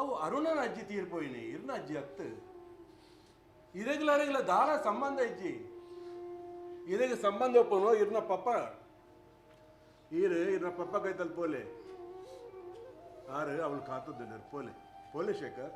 ಅವು ಅರುಣನ ಅಜ್ಜಿ ತೀರ್ಪೋಯಿನಿ ಇರ್ನ ಅಜ್ಜಿ ಅತ್ತ. ಇರೆಗ್ಲ ದಾರ ಸಂಬಂಧ ಇಜ್ಜಿ. ಇರೆಗೆ ಸಂಬಂಧ ಒಪ್ಪನು ಇರ್ನ ಪಪ್ಪ ಈರು ಇರ್ನ ಪಪ್ಪ ಕೈತಲ್ ಪೋಲೆ ಆರು ಅವಳು ಕಾತದ್ದು ಪೋಲೆ ಪೋಲೆ ಶೇಖರ್.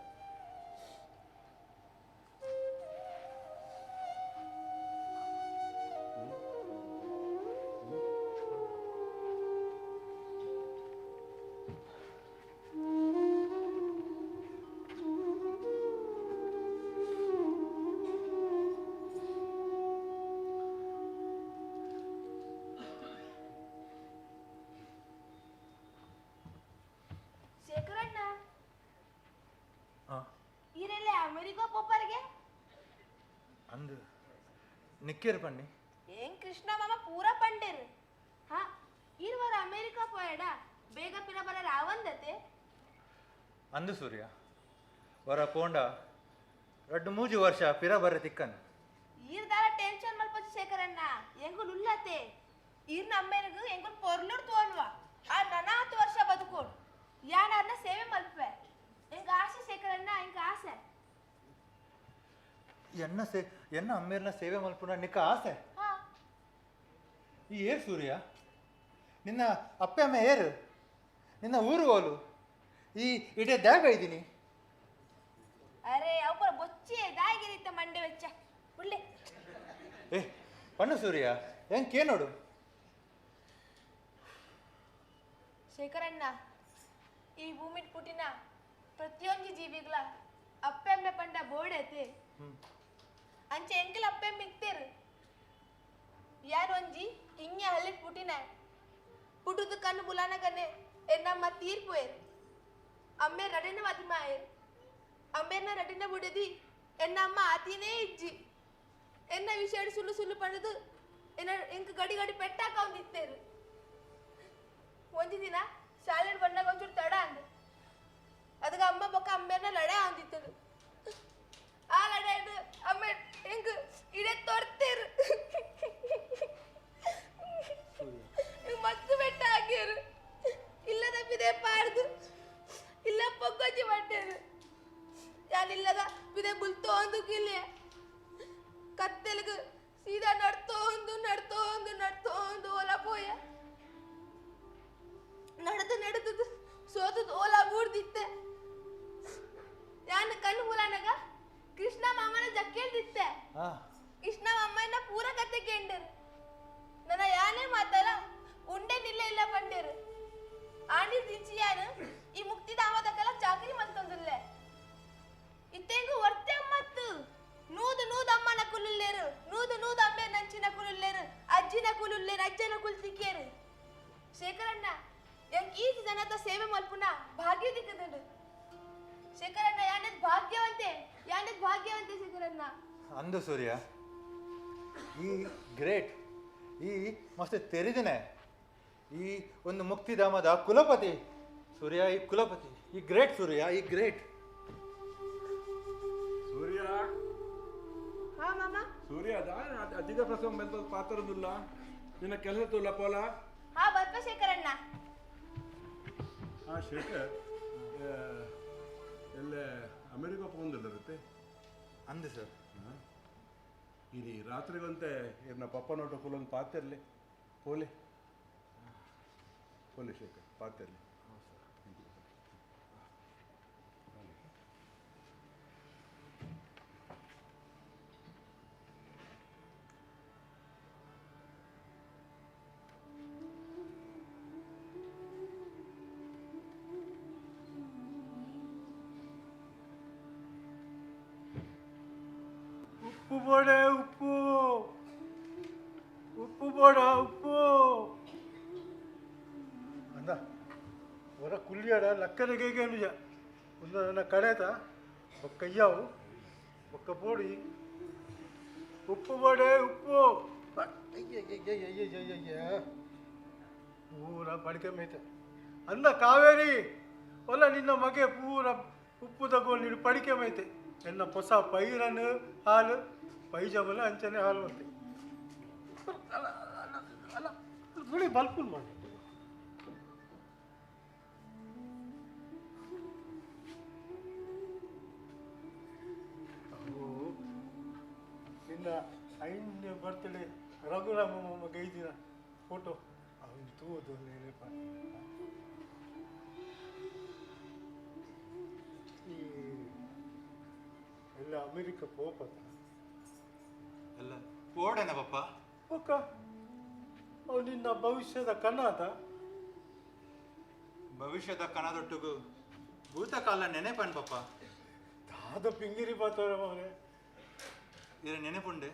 ಅಂದು ನಿಕ್ಕೇರು ಪಣ್ಣಿ ಏನ್ ಕೃಷ್ಣ ಮಾಮ ಪೂರ ಪೋಯಡ ಬೇಗ ಪಿರ ಬರ ರಾವಂದತೆ ಅಂದು ಸೂರ್ಯ ವರ ಪೋಂಡ ರಡ್ಡು ಮೂಜು ವರ್ಷ ಪಿರ ಬರ ತಿಕ್ಕನ್ ಈರ್ದಾಲ ಟೆನ್ಷನ್ ಮಲ್ಪೊಚ್ಚು ಶೇಖರಣ್ಣ ಎಂಗುಲ್ ಉಲ್ಲತೆ ಈರ್ನ ಅಮ್ಮೇನಗು ಎಂಗುಲ್ ಪೊರ್ಲುಡ್ ತೋನ್ವಾ ಆ ನನಾತು ವರ್ಷ ಬದುಕೋಡು ಯಾನಾರ್ನ ಸೇವೆ ಮಲ್ಪೆ ಎಂಗ ಆಸೆ ಶೇಖರಣ್ಣ ಎಂಗ ಆಸೆ ಎನ್ನ ಸೇ ಎನ್ನ ಅಮ್ಮೇರ್ನ ಸೇವೆ ಮಲ್ಪುನ ನಿಕ್ಕ ಆಸೆ ಈ ಏರ್ ಸೂರ್ಯ ನಿನ್ನ ಅಪ್ಪೆ ಅಮ್ಮ ಏರು ನಿನ್ನ ಊರು ಹೋಲು ಈ ಇಡೇ ದ್ಯಾಗ ಇದ್ದೀನಿ ಅರೆ ಅವರ ಬೊಚ್ಚಿ ದಾಗಿರಿತ್ತ ಮಂಡೆ ವೆಚ್ಚ ಉಳ್ಳೆ ಏ ಪಣ್ಣು ಸೂರ್ಯ ಹೆಂಗೆ ನೋಡು ಶೇಖರಣ್ಣ ಈ ಭೂಮಿ ಪುಟಿನ ಪ್ರತಿಯೊಂದು ಜೀವಿಗಳ ಅಪ್ಪೆಮ್ಮೆ ಪಂಡ ಬೋಡೈತೆ ಅಂಚೆ ಎಂಕಲ್ ಅಪ್ಪೆಮ್ಮೆ ಇತ್ತೇರು ಯಾರು ಒಂಜಿ ಹಿಂಗೆ ಹಳ್ಳಿ ಪುಟಿನ ಪುಟುದು ಕಣ್ಣು ಬುಲಾನಗನೆ ಎನ್ನಮ್ಮ ತೀರ್ಪೋಯರ್ ಅಮ್ಮೆ ರಡಿನ ಮದಿಮಾಯರ್ ಅಮ್ಮೇರ್ನ ರಡಿನ ಬುಡದಿ ಎನ್ನಮ್ಮ ಆತಿನೇ ಇಜ್ಜಿ ಎನ್ನ ವಿಷಯ ಸುಳ್ಳು ಸುಳ್ಳು ಪಡೆದು ಎನ್ನ ಎಂಕ್ ಗಡಿ ಗಡಿ ಪೆಟ್ಟಾಕ ಒಂದಿತ್ತೇರು ಒಂಜಿ ದಿನ ಶಾಲೆ ಬಂದಾಗ ಒಂಚೂರು ತಡ ಅಂದ ಅದಕ್ಕೆ ಅಮ್ಮ ಪಕ್ಕ ಅಮ್ಮೇರ್ನ ಲಡೆ ಅಂದಿತ್ತದು ಆ ಲಡೆ ಅಮ್ಮ ಎಂಕ್ ಇಡೇ ತೊರ್ತೇರು ಮಸ್ತ್ ಬೆಟ್ಟ ಹಾಕ್ಯಾರು ಇಲ್ಲದ ಬಿದೆ ಪಾಡ್ದು ಇಲ್ಲ ಪೊಗ್ಗೊಜ್ಜಿ ಪಟ್ಟೇರು ಯಾನಿಲ್ಲದ ಬಿದೆ ಬುಲ್ತೋಂದು ಕಿಲ್ಲೆ ಕತ್ತೆಲಗು ಸೀದಾ ನಡ್ತೋಂದು ನಡ್ತೋಂದು ನಡ್ತೋಂದು ಓಲಾ ಪೋಯ ನಡೆದು ನಡೆದು ಸೋತದ ಓಲಾ ಬೂಡ್ದಿತ್ತೆ ಯಾನ್ ಕಣ್ಣು ಮುಲಾನಗ ಕೃಷ್ಣ ಮಾಮನ ಜಕ್ಕೇಳ್ದಿತ್ತೆ ಕೃಷ್ಣ ಮಾಮನ ಪೂರ ಕತೆ ಕೇಂಡರು ನನ್ನ ಯಾನೇ ಮಾತಲ್ಲ ಉಂಡೆ ನಿಲ್ಲ ಇಲ್ಲ ಪಂಡೇರು ಆಂಡಿ ದಿಂಚಿ ಯಾನು ಈ ಮುಕ್ತಿಧಾಮದಕ್ಕೆಲ್ಲ ಚಾಕರಿ ಮಂತಂದಿಲ್ಲೆ ಇತ್ತೆಂಗು ವರ್ತೆ ಅಮ್ಮತ್ತು ನೂದು ನೂದು ಅಮ್ಮನ ಕುಲುಲ್ಲೇರು ನೂದು ನೂದು ಅಮ್ಮೆ ನಂಚಿನ ಕುಲುಲ್ಲೇರು ಅಜ್ಜಿನ ಕುಲುಲ್ಲೇರು ಅಜ್ಜನ ಕುಲ್ ತಿಕ್ಕೇರು ಶೇಖರಣ್ಣ ಎಂಕ್ ಈ ಜನದ ಸೇವೆ ಮಲ್ಪುನ ಭಾಗ್ಯ ದಿಕ್ಕದಂಡು ಶೇಖರಣ್ಣ ಯಾನದ್ ಭಾಗ್ಯವಂತೆ ಯಾನದ್ ಭಾಗ್ಯವಂತೆ ಶೇಖರಣ್ಣ ಅಂದು ಸೂರ್ಯ ಈ ಗ್ರೇಟ್ ಈ ಮಸ್ತ್ ತೆರಿದಿನೆ ಈ ಒಂದು ಮುಕ್ತಿಧಾಮದ ಕುಲಪತಿ ಸೂರ್ಯ ಈ ಕುಲಪತಿ ಈ ಗ್ರೇಟ್ ಸೂರ್ಯ ಈ ಗ್ರೇಟ್ ಸೂರ್ಯ ಹಾ ಮಾಮ ಸೂರ್ಯ ಅಧಿಕ ಪ್ರಸಂಗ ಮೆಲ್ತದ ಪಾತ್ರದಿಲ್ಲ ನಿನ್ನ ಕೆಲಸ ತುಲ್ಲ ಪೋಲ ಹಾ ಬರ್ಪ ಶೇಖರಣ್ಣ ಹಾ ಶೇಖರ್ ಎಲ್ಲ ಅಮೆರಿಕ ಪೋಂದಿಲ್ಲರುತ್ತೆ ಅಂದು ಸರ್ ಇನಿ ರಾತ್ರಿಗಂತೆ ಇರ್ನ ಪಪ್ಪ ನೋಟ ಕುಲೊಂದು ಪಾತಿರ್ಲಿ ಪೋಲಿ ಪೋಲಿ ಶೇಖರ್ ಪಾತಿರ್ಲಿ ಉಪ್ಪು ಬೋಡೆ ಉಪ್ಪು ಉಪ್ಪು ಬೋಡ ಉಪ್ಪು ಅಂದ ಹೊರ ಕುಲ್ಲಿಯಾಡ ಲಕ್ಕನಿಗೆ ನಿಜ ಒಂದು ನನ್ನ ಕಡೆತ ಬೊಕ್ಕಯ್ಯಾವು ಬೊಕ್ಕ ಪೋಡಿ ಉಪ್ಪು ಬೋಡೆ ಉಪ್ಪು ಅಯ್ಯಯ್ಯಯ್ಯಯ್ಯಯ್ಯಯ್ಯ ಪೂರ ಬಡಿಕೆ ಮೇತೆ ಅಂದ ಕಾವೇರಿ ಒಲ್ಲ ನಿನ್ನ ಮಗೆ ಪೂರ ಉಪ್ಪು ತಗೋ ನೀನು ಪಡಿಕೆ ಮೈತೆ ಎನ್ನ ಹೊಸ ಪೈರನು ಹಾಲು ಪೈಜಮನ ಅಂಚನೆ ಹಾಲು ಮತ್ತೆ ಅಲ್ಲ ಅಲ್ಲ ಅಲ್ಲ ನೋಡಿ ಬಲ್ಪುಲ್ ಮಾಡಿ ನಿನ್ನ ಐದನೇ ಬರ್ತ್ಡೇ ರಘುರಾಮ ಮಾಮ ಗೈದಿನ ಫೋಟೋ ಅವನು ತೂದು ನೆನಪ ಈ ಎಲ್ಲ ಅಮೆರಿಕ ಪೋಪತ ಅಲ್ಲ ಓಡೇನ ಪಪ್ಪ ಪಕ್ಕ ಅವು ನಿನ್ನ ಭವಿಷ್ಯದ ಕನಾದ ಭವಿಷ್ಯದ ಕನದೊಟ್ಟಿಗೂ ಭೂತಕಾಲ ನೆನೆಪನ್ ಪಪ್ಪ ದಾದ ಪಿಂಗಿರಿ ಬಾತವ್ರ ಮಗನೇ ಇರ ನೆನಪುಂಡೆ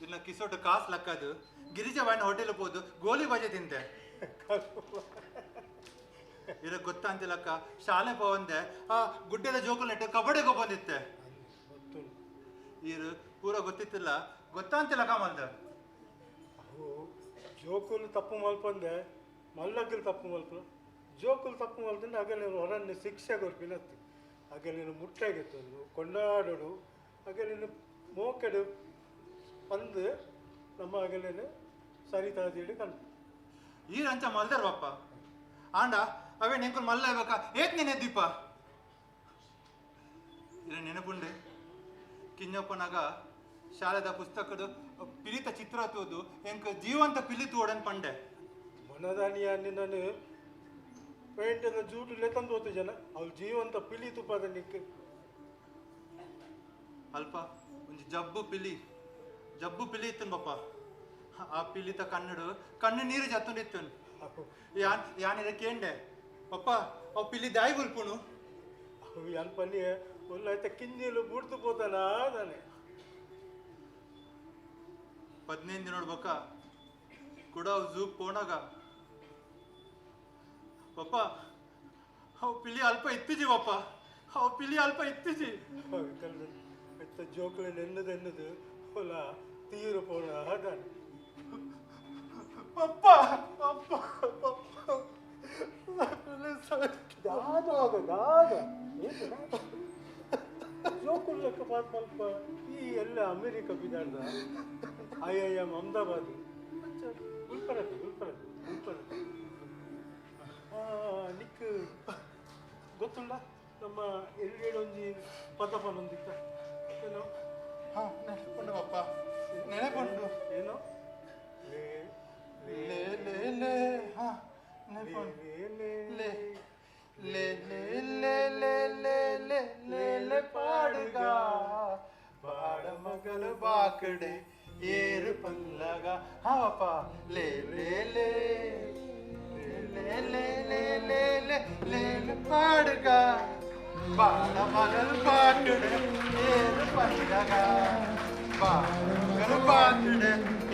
ಇನ್ನ ಕಿಸೋಟು ಕಾಸು ಲಕ್ಕದು ಗಿರಿಜವಾಣಿ ಹೋಟೆಲ್ ಹೋದು ಗೋಲಿ ಬಜೆ ತಿಂತೆ ಇರ ಗೊತ್ತಂತಿಲ್ಲಕ್ಕ ಶಾಲೆ ಪೋವಂದೆ ಆ ಗುಡ್ಡದ ಜೋಕುಲ್ ನೆಟ್ಟು ಕಬಡ್ಡಿಗೆ ಬಂದಿತ್ತೆ ಇರು ಪೂರ ಗೊತ್ತಿತ್ತಿಲ್ಲ ಗೊತ್ತಾಂತಿಲ್ಲಕ್ಕ ಮಂದ ಅವು ಜೋಕುಲು ತಪ್ಪು ಮಲ್ಪಂದೆ ಮಲ್ಲಗ್ಲು ತಪ್ಪು ಮಲ್ಪು ಜೋಕುಲು ತಪ್ಪು ಮಲ್ತಂದ್ರೆ ಅಗಲೇನು ಹೊರನ್ನೆ ಶಿಕ್ಷೆ ಕೊರ್ಪಿನತ್ತು ಅಗಲೇನು ಮುಟ್ಟಾಗಿತ್ತೊಂದು ಕೊಂಡಾಡೋಡು ಅಗಲೇನು ಮೋಕೆಡು ಪಂದು ನಮ್ಮ ಅಗಲೇನು ಸರಿತಾದಿಡು ಕಣ್ಣು ಈ ರಂಚ ಮಲ್ದರ್ ಬಪ್ಪ ಆಂಡ ಅವೇ ನೆಂಕುಲ್ ಮಲ್ಲ ಇವಾಗ ಏತ್ ನೆನೆ ದೀಪ ಇರ ನೆನಪುಂಡೆ ಕಿಂಜಪ್ಪನಾಗ ಶಾಲೆದ ಪುಸ್ತಕದ ಪಿಲಿತ ಚಿತ್ರ ತೋದು ಎಂಕ್ ಜೀವಂತ ಪಿಲಿ ತೋಡನ್ ಪಂಡೆ. ಮನದಾನಿಯ ನಾನು ಪೇಂಟದ ಜೂಟು ಲೆತ್ತಂದು ಹೋತು ಜನ ಅವ್ಳು ಜೀವಂತ ಪಿಲಿ ತುಪ್ಪದ ನಿಕ್. ಅಲ್ಪ ಒಂಜಿ ಜಬ್ಬು ಪಿಲಿ ಜಬ್ಬು ಪಿಲಿ ಇತ್ತನ್ ಬಪ್ಪ. ಆ ಪಿಲಿತ ಕಣ್ಣಡು ಕಣ್ಣು ನೀರು ಜತ್ತುಂಡಿತ್ತನ್. ಯಾನ್ ಯಾನಿರ ಕೇಂಡೆ ಪಪ್ಪ ಅವು ಪಿಲಿ ದಾಯಿ ಬುಲ್ಪುಣು. ಅವು ಯಾನ್ ಪನ್ನಿ ಒಲ್ಲಾಯ್ತ ಕಿಂಜಿಲು ಬುಡ್ದು ಪೋತಾನ ತಾನೆ. 15 ದಿನ ನೋಡ್ಬಕ್ಕ ಕೂಡ ಅವು ಝೂಗ್ ಪೋಣಾಗ ಪಪ್ಪ ಅವು ಪಿಲಿ ಅಲ್ಪ ಇತ್ತಿಜಿ ಪಪ್ಪ ಅವು ಪಿಲಿ ಅಲ್ಪ ಇತ್ತಿಜಿ. ಇತ್ತ ಜೋಕುಲೆ ನೆನ್ನದು ಎನ್ನದು ಒಲ ತೀರು ಪೋಣ ತಾನೆ. ಪಪ್ಪ ಪಪ್ಪ ಪಪ್ಪ ದಾದಾಗ ದಾದ ಜೋಕುಲ್ಲಕ್ಕ ಪಾತ್ ಮಲ್ಪ ಈ ಎಲ್ಲ ಅಮೆರಿಕ ಬಿದಾಡ್ದ I I M Ahmedabad ಉಲ್ಪರದ್ದು ಉಲ್ಪರದ್ದು ಉಲ್ಪರದ್ದು ನಿಕ್ ಗೊತ್ತುಂಡ ನಮ್ಮ ಎರಡೆರಡೊಂಜಿ ಪದ ಪನ್ನೊಂದಿತ್ತ ಏನೋ. ಹಾಂ ನೆನಪುಂಡು ಪಪ್ಪ ನೆನಪುಂಡು. ಏನೋ ಲೇ ಲೇ ಲೇ ಲೇ ಹಾಂ ನೆನಪುಂಡು. ಲೇ ಲೇ ಲೇ ಲೇ ಲೇ ಲೇ ಲೇ ಲೇ ಲೇ ಲೇ ಪಾಡುಗ ಬಾಡ ಮಗಲು ಬಾಕಡೆ ಏರು ಪಲ್ಲಗ. ಹಾಂ ಪಪ್ಪ ಲೇ ಲೇ ಲೇ ಲೇ ಲೇ ಲೇ ಲೇ ಲೇ ಲೇ ಲೇ ಪಾಡುಗ ಬಾಡ ಮಗಲು ಬಾಕಡೆ ಏರು ಪಲ್ಲಗ ಬಾಡ ಮಗಲು ಬಾಕಡೆ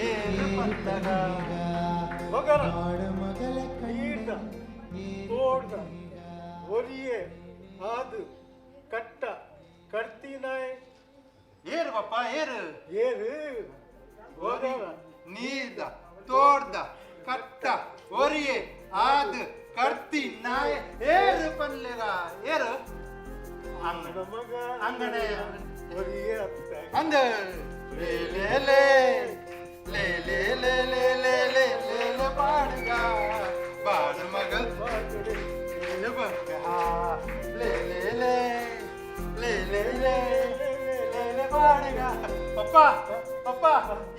ಏರು ಪಲ್ಲಗ. ಮಗನ ನೀರ್ದ ತೋಡ್ದ ಒರಿಯೆ ಆದು ಕಟ್ಟ ಕಡ್ತಿನಾಯ್ ಏರು ಪಪ್ಪ ಏರು ಏರು ಒರಿ ನೀರ್ದ ತೋಡ್ದ ಕಟ್ಟ ಒರಿಯೆ ಆದು ಕಡ್ತಿ ನಾಯ ಏರು ಪಲ್ಲೆಗ ಏರು ಅಂಗಣ ಮಗ ಅಂಗಣೆ ಒರಿಯೆ ಅತ್ತ ಅಂದ ಲೇ ಲೇ ಲೇ ಲೇ ಲೇ ಲೇ ಲೇ ಲೇ ಲೇ ಲೇ ಲೇ ಪಾಡುಗ ಬಾಡ ಮಗಲ್ ಲೇ ಬಕ್ಕ ಲೇ ಲೇ ಲೇ ಲೇ ಲೇ ಲೇ ಲೇ ಲೇ ಪಾಡುಗ. ಪಪ್ಪ ಪಪ್ಪ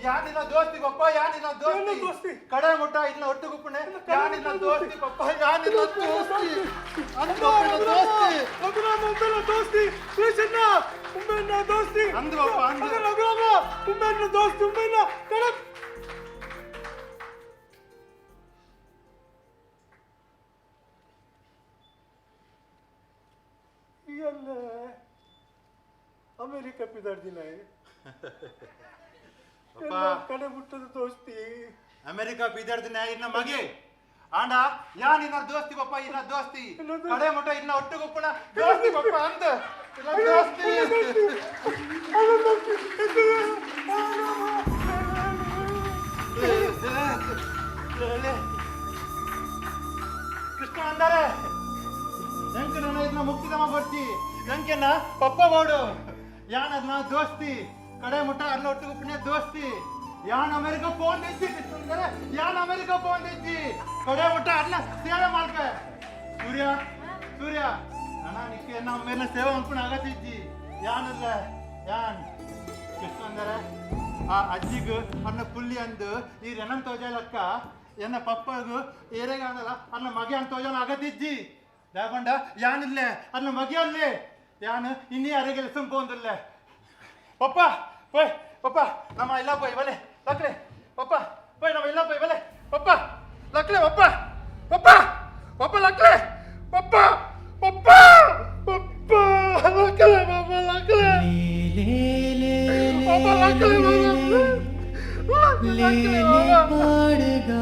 ಯಾನಿನ ದೋಸ್ತಿ ಪಪ್ಪ ಯಾನಿನ ದೋಸ್ತಿ ದೋಸ್ತಿ ಕಡೆ ಮುಟ್ಟ ಇದನ್ನ ಒಟ್ಟು ಗುಪ್ಪಣೆ ಯಾನಿನ ದೋಸ್ತಿ ಪಪ್ಪ ಯಾನಿನ ದೋಸ್ತಿ ಅಂದು ದೋಸ್ತಿ ರಘುರಾಮ ಉಂಬೆನ ದೋಸ್ತಿ ಕೃಷ್ಣ ಉಂಬೆನ ದೋಸ್ತಿ ಅಂದು ಪಪ್ಪ ಅಂದು ರಘುರಾಮ ಉಂಬೆನ ದೋಸ್ತಿ ಉಂಬೆನ ಕಡೆ ಎಲ್ಲ ಅಮೆರಿಕ ಪಿದಾಡ್ದಿನ ಪಪ್ಪ ಕಡೆ ಮುಟ್ಟದ ದೋಸ್ತಿ ಅಮೆರಿಕ ಬೀದರ್ದಿನ ಇನ್ನ ಮಗೆ ಆಂಡ ಯಾನ್ ಇನ್ನ ದೋಸ್ತಿ ಪಪ್ಪ ಇನ್ನ ದೋಸ್ತಿ ಕಡೆ ಮುಟ್ಟ ಇನ್ನ ಒಟ್ಟು ಗುಪ್ಪಣ ದೋಸ್ತಿ ಪಪ್ಪ ಅಂದ ಇಲ್ಲ ದೋಸ್ತಿ. ಕೃಷ್ಣ ಅಂದಾರೆ ಎಂಕ ನನ್ನ ಇದನ್ನ ಮುಕ್ತಿದಮ ಬರ್ತಿ ಎಂಕೆನ ಪಪ್ಪ ಬೋಡು ಯಾನ್ ಅದ್ನ ದೋಸ್ತಿ ಕಡೆ ಮುಟ್ಟ ಅರ್ಲ ಒಟ್ಟು ಗುಪ್ಪಣೆ ದೋಸ್ತಿ ಯಾನ್ ಅಮೆರಿಕ ಫೋನ್ తెచ్చి ಕೃಷ್ಣ ಯಾನ್ ಅಮೆರಿಕ ಫೋನ್ తెచ్చి ಕಡೆ ಮುಟ್ಟ ಅರ್ಲ ಸೇವೆ ಮಾಡ್ಕ ಸೂರ್ಯ ಸೂರ್ಯ ಅಣ್ಣ ನಿಕ್ಕೆ ನಮ್ಮ ಮೇಲೆ ಸೇವೆ ಅನ್ಕೊಂಡು ಆಗತ್ತಿಜ್ಜಿ ಯಾನಲ್ಲ ಯಾನ್ ಕೃಷ್ಣ ಅಂದರೆ ಆ ಅಜ್ಜಿಗ್ ಅನ್ನ ಪುಲ್ಲಿ ಅಂದು ಈ ರೆನನ್ ತೋಜಲಕ್ಕ ಎನ್ನ ಪಪ್ಪಗು ಏರೆಗ ಅನ್ನಲ್ಲ ಅನ್ನ ಮಗೆ ಅಂತ ತೋಜನ ಆಗತ್ತಿಜ್ಜಿ ದಾಕೊಂಡ ಯಾನಿಲ್ಲೆ ಅನ್ನ ಮಗೆ ಅಲ್ಲೇ ಯಾನು ಇನ್ನೇ ಅರೆಗೆಲ್ಲ ಸುಂಪೊಂದಿಲ್ಲ ಪಪ್ಪ ಪೋಯ್ ಪಪ್ಪ ನಮ್ಮ ಇಲ್ಲ ಪೋಯ್ ಬಲೆ ಲಕ್ಲೆ ಪಪ್ಪ ಪೋಯ್ ನಮ್ಮ ಇಲ್ಲ ಪೋಯ್ ಬಲೆ ಪಪ್ಪ ಲಕ್ಲೆ ಪಪ್ಪ ಪಪ್ಪ ಪಪ್ಪ ಲಕ್ಲೆ ಪಪ್ಪ ಪಪ್ಪ ಪಪ್ಪ ಲಕ್ಲೆ ಪಪ್ಪ ಲಕ್ಲೆ ಪಪ್ಪ ಲಕ್ಲೆ ಪಪ್ಪ ಲಕ್ಲೆ ಪಪ್ಪ ಲಕ್ಲೆ.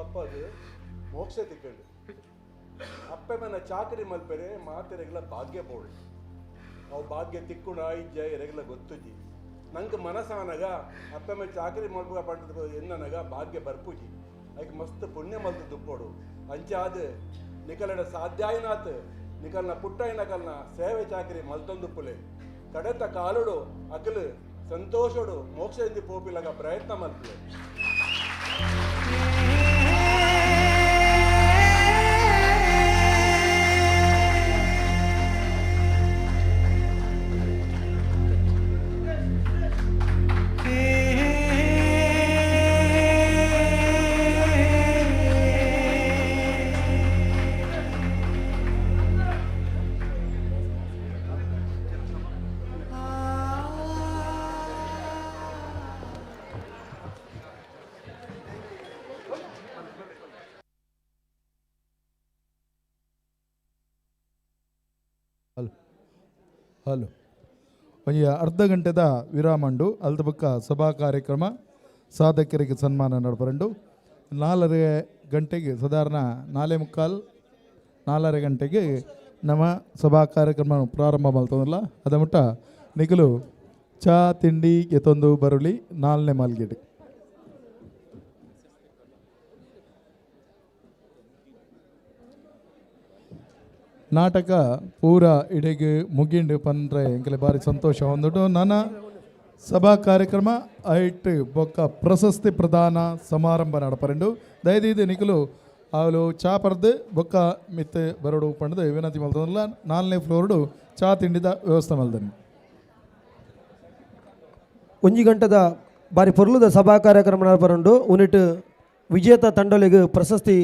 ಅಪ್ಪದು ಮೋಕ್ಷ ತಿಕ್ಕಂಡು. ಅಪ್ಪೆ ಮನ ಚಾಕರಿ ಮಲ್ಪೆರೆ ಮಾತೆರೆಗ್ಲ ಭಾಗ್ಯ ಬೋಡು. ಅವು ಭಾಗ್ಯ ತಿಕ್ಕುಣ ಇಜ್ಜ ಎರೆಗ್ಲ ಗೊತ್ತುಜಿ. ನಂಗೆ ಮನಸಾನಗ ಅಪ್ಪೆ ಮೇಲೆ ಚಾಕರಿ ಮಲ್ಪುಗ ಪಂಡದ ಎನ್ನನಗ ಭಾಗ್ಯ ಬರ್ಪುಜಿ. ಐಕ್ ಮಸ್ತ್ ಪುಣ್ಯ ಮಲ್ತು ದುಪ್ಪೋಡು. ಅಂಚಾದ ನಿಕಲಡ ಸಾಧ್ಯಾಯನಾತ್ ನಿಕಲ್ನ ಪುಟ್ಟಯ್ಯನಕಲ್ನ ಸೇವೆ ಚಾಕರಿ ಮಲ್ತೊಂದುಪ್ಪುಲೆ. ಕಡೆತ ಕಾಲುಡು ಅಕಲು ಸಂತೋಷಡು ಮೋಕ್ಷದಿಂದ ಪೋಪಿಲಗ ಪ್ರಯತ್ನ ಮಲ್ಪುಲೆ. ಹಲೋ, ಒಂಜಿ ಅರ್ಧ ಗಂಟೆದ ವಿರಾಮಂಡು. ಅಲ್ದ ಬೊಕ್ಕ ಸಭಾ ಕಾರ್ಯಕ್ರಮ, ಸಾಧಕರಿಗೆ ಸನ್ಮಾನ ನಡಪರಂಡು. 4:30 ಗಂಟೆಗೆ, ಸಾಧಾರಣ 4:45 4:30 ಗಂಟೆಗೆ ನಮ್ಮ ಸಭಾ ಕಾರ್ಯಕ್ರಮ ಪ್ರಾರಂಭ ಮಲ್ತದಲ್ಲ. ಅದ ಮುಟ್ಟ ನಿಕಲು ಚಾ ತಿಂಡಿ ಎತ್ತೊಂದು ಬರುಳಿ 4ನೇ ಮಾಲ್ಗೇಡು. ನಾಟಕ ಪೂರ ಇಡೆಗೆ ಮುಗಿಂಡು ಪಂಡ್ರೆ ಎಂಕಲೆ ಭಾರಿ ಸಂತೋಷ ಹೊಂದುಂಡು. ನನ್ನ ಸಭಾ ಕಾರ್ಯಕ್ರಮ ಐಟ್ ಬೊಕ್ಕ ಪ್ರಶಸ್ತಿ ಪ್ರದಾನ ಸಮಾರಂಭ ನಡಪರಂಡು. ದಯದೀದು ನಿಕಲು ಅವಳು ಚಾ ಪರ್ದು ಬೊಕ್ಕ ಮಿತ್ತೆ ಬರೋಡು ಪಂಡ್ದು ವಿನಂತಿ ಮಲ್ತದಲ್ಲ. 4ನೇ ಫ್ಲೋರ್ಡು ಚಾ ತಿಂಡಿದ ವ್ಯವಸ್ಥೆ ಮಲ್ದನು. ಒಂಜಿ ಗಂಟೆದ ಬಾರಿ ಪೊರ್ಲುದ ಸಭಾ ಕಾರ್ಯಕ್ರಮ ನಡಪರಂಡು. ಉನಿಟ್ ವಿಜೇತ ತಂಡೊಲಿಗೆ ಪ್ರಶಸ್ತಿ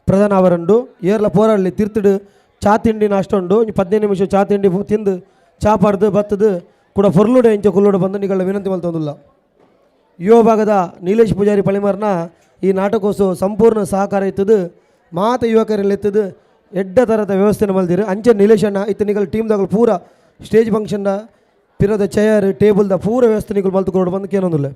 ಪ್ರದಾನ ಅವರಂಡು. ಏರ್ಲ ಪೋರಾಡಲಿ ತೀರ್ತುಡು ಚಾ ತಿಂಡಿ ನಾಷ್ಟ ಉಂಡು. 15 ನಿಮಿಷ ಚಾ ತಿಂಡಿ ತಿಂದು ಚಾ ಪರ್ದು ಬತ್ತದು ಕೂಡ ಪೊರ್ಲುಡೆ ಇಂಚ ಕುಲ್ಲುಡೆ ಬಂದು ನಿಗಳ ವಿನಂತಿ ಮಲ್ತೊಂದುಲ್ಲ. ಯುವ ಭಾಗದ ನೀಲೇಶ್ ಪೂಜಾರಿ ಪಳಿಮರ್ನ ಈ ನಾಟಕೋತ್ಸವ ಸಂಪೂರ್ಣ ಸಹಕಾರ ಇತ್ತದು. ಮಾತ ಯುವಕರಲ್ಲಿ ಇತ್ತದು ಎಡ್ಡ ಥರದ ವ್ಯವಸ್ಥೆನ ಮಲ್ದಿರು. ಅಂಚೆ ನೀಲೇಶ್ ಅಣ್ಣ ಇತ್ತು ನಿಗಳ ಟೀಮ್ದಾಗ ಪೂರ ಸ್ಟೇಜ್ ಫಂಕ್ಷನ್ನ ಪಿರದ ಚೇರ್ ಟೇಬಲ್ದ ಪೂರ ವ್ಯವಸ್ಥೆ ನಿಗಳು ಮಲ್ತು ಕೊಡು ಬಂದು ಕೇನೊಂದುಲ್ಲ.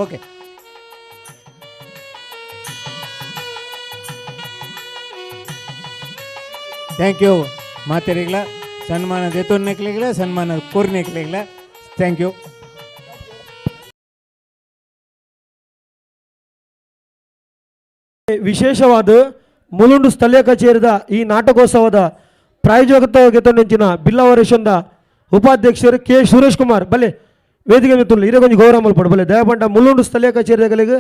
ಓಕೆ. Thank you ಮಾತೆರಿಗ್ಲ, ಸನ್ಮಾನ ದೇತೊನ್ನೆಕ್ಲಿಗ್ಲ, ಸನ್ಮಾನ ಕೋರ್ನೆಕ್ಲಿಗ್ಲ. Thank you. ವಿಶೇಷವಾದ ಮುಲುಂಡು ಸ್ಥಳೀಯ ಕಚೇರಿದ ಈ ನಾಟಕೋತ್ಸವದ ಪ್ರಾಯೋಜಕತ್ವ ಬಿಲ್ಲವರೇಶಂದ ಉಪಾಧ್ಯಕ್ಷರು ಕೆ ಸುರೇಶ್ ಕುಮಾರ್ ಬಲೆ ವೇದಿಕೆ ಮಿತ್ತುಲ್ಲ ಇರೇ ಕೊಂಚ ಗೌರವ ಮಲ್ಪಡು ಬಲೆ ದಯಪಂಡ ಮುಲುಂಡು ಸ್ಥಳೀಯ ಕಚೇರಿಗಳಿಗೆ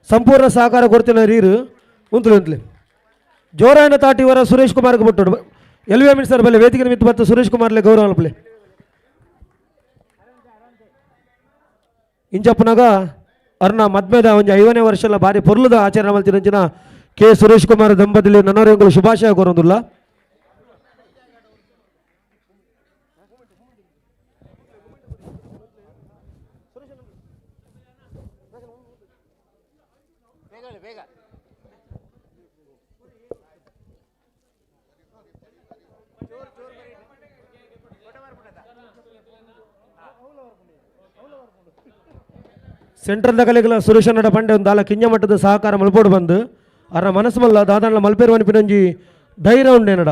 ಸಂಪೂರ್ಣ ಸಹಕಾರ ಕೊಡ್ತೀನಿ ರೀರು ಉಂತಲು ಉಂತಲಿ ಜೋರಾಯನ ತಾಟಿ ಇವರ ಸುರೇಶ್ ಕುಮಾರ್ಗೆ ಬಿಟ್ಟು ಎಲ್ ವಿ ಮಿನಿಸ್ಟರ್ ಬಲೆ ವೇದಿಕೆ ಮಿತ್ತು ಬತ್ತ ಸುರೇಶ್ ಕುಮಾರ್ಲೆ ಗೌರವ ಮಲ್ಪಲೆ. ಇಂಚಪ್ಪನಾಗ ಅರ್ನ ಮದ್ಮೆದ ಒಂಜಿ 50ನೇ ವರ್ಷಲ ಬಾರಿ ಪೊರ್ಲುದ ಆಚರಣೆ ಮಲ್ತಿನಂಚಿನ ಕೆ ಸುರೇಶ್ ಕುಮಾರ್ ದಂಪತಿಲಿ ನನ್ನವರೆಂಗುಲು ಶುಭಾಶಯ ಕೋರೊಂದುಲ್ಲ. ಸೆಂಟ್ರಲ್ ದಕಲೆಗಳ ಸುರೇಶ್ ನಡ ಪಂಡೆ ಒಂದು ದಾಲ ಕಿಂಜ ಮಟ್ಟದ ಸಹಕಾರ ಮಲ್ಪೋಡು ಬಂದು ಅರ ಮನಸ್ಸು ಮಲ್ಲ ದಾದಾಂಡ್ಲ ಮಲ್ಪೇರು ಅನ್ಪಿನಂಜಿ ಧೈರ್ಯ ಉಂಡೆ ನಡ.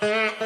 Thank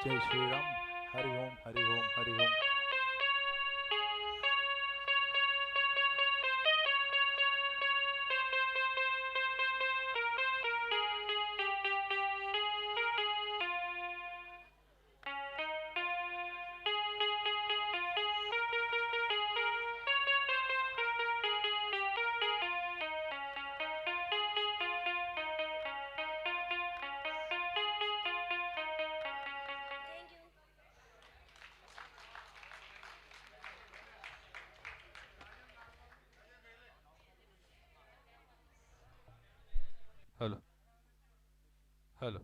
ಜೈ ಶ್ರೀರಾಮ್. ಹರಿ ಓಂ ಹರಿ ಓಂ ಹರಿ Om. Hello hello.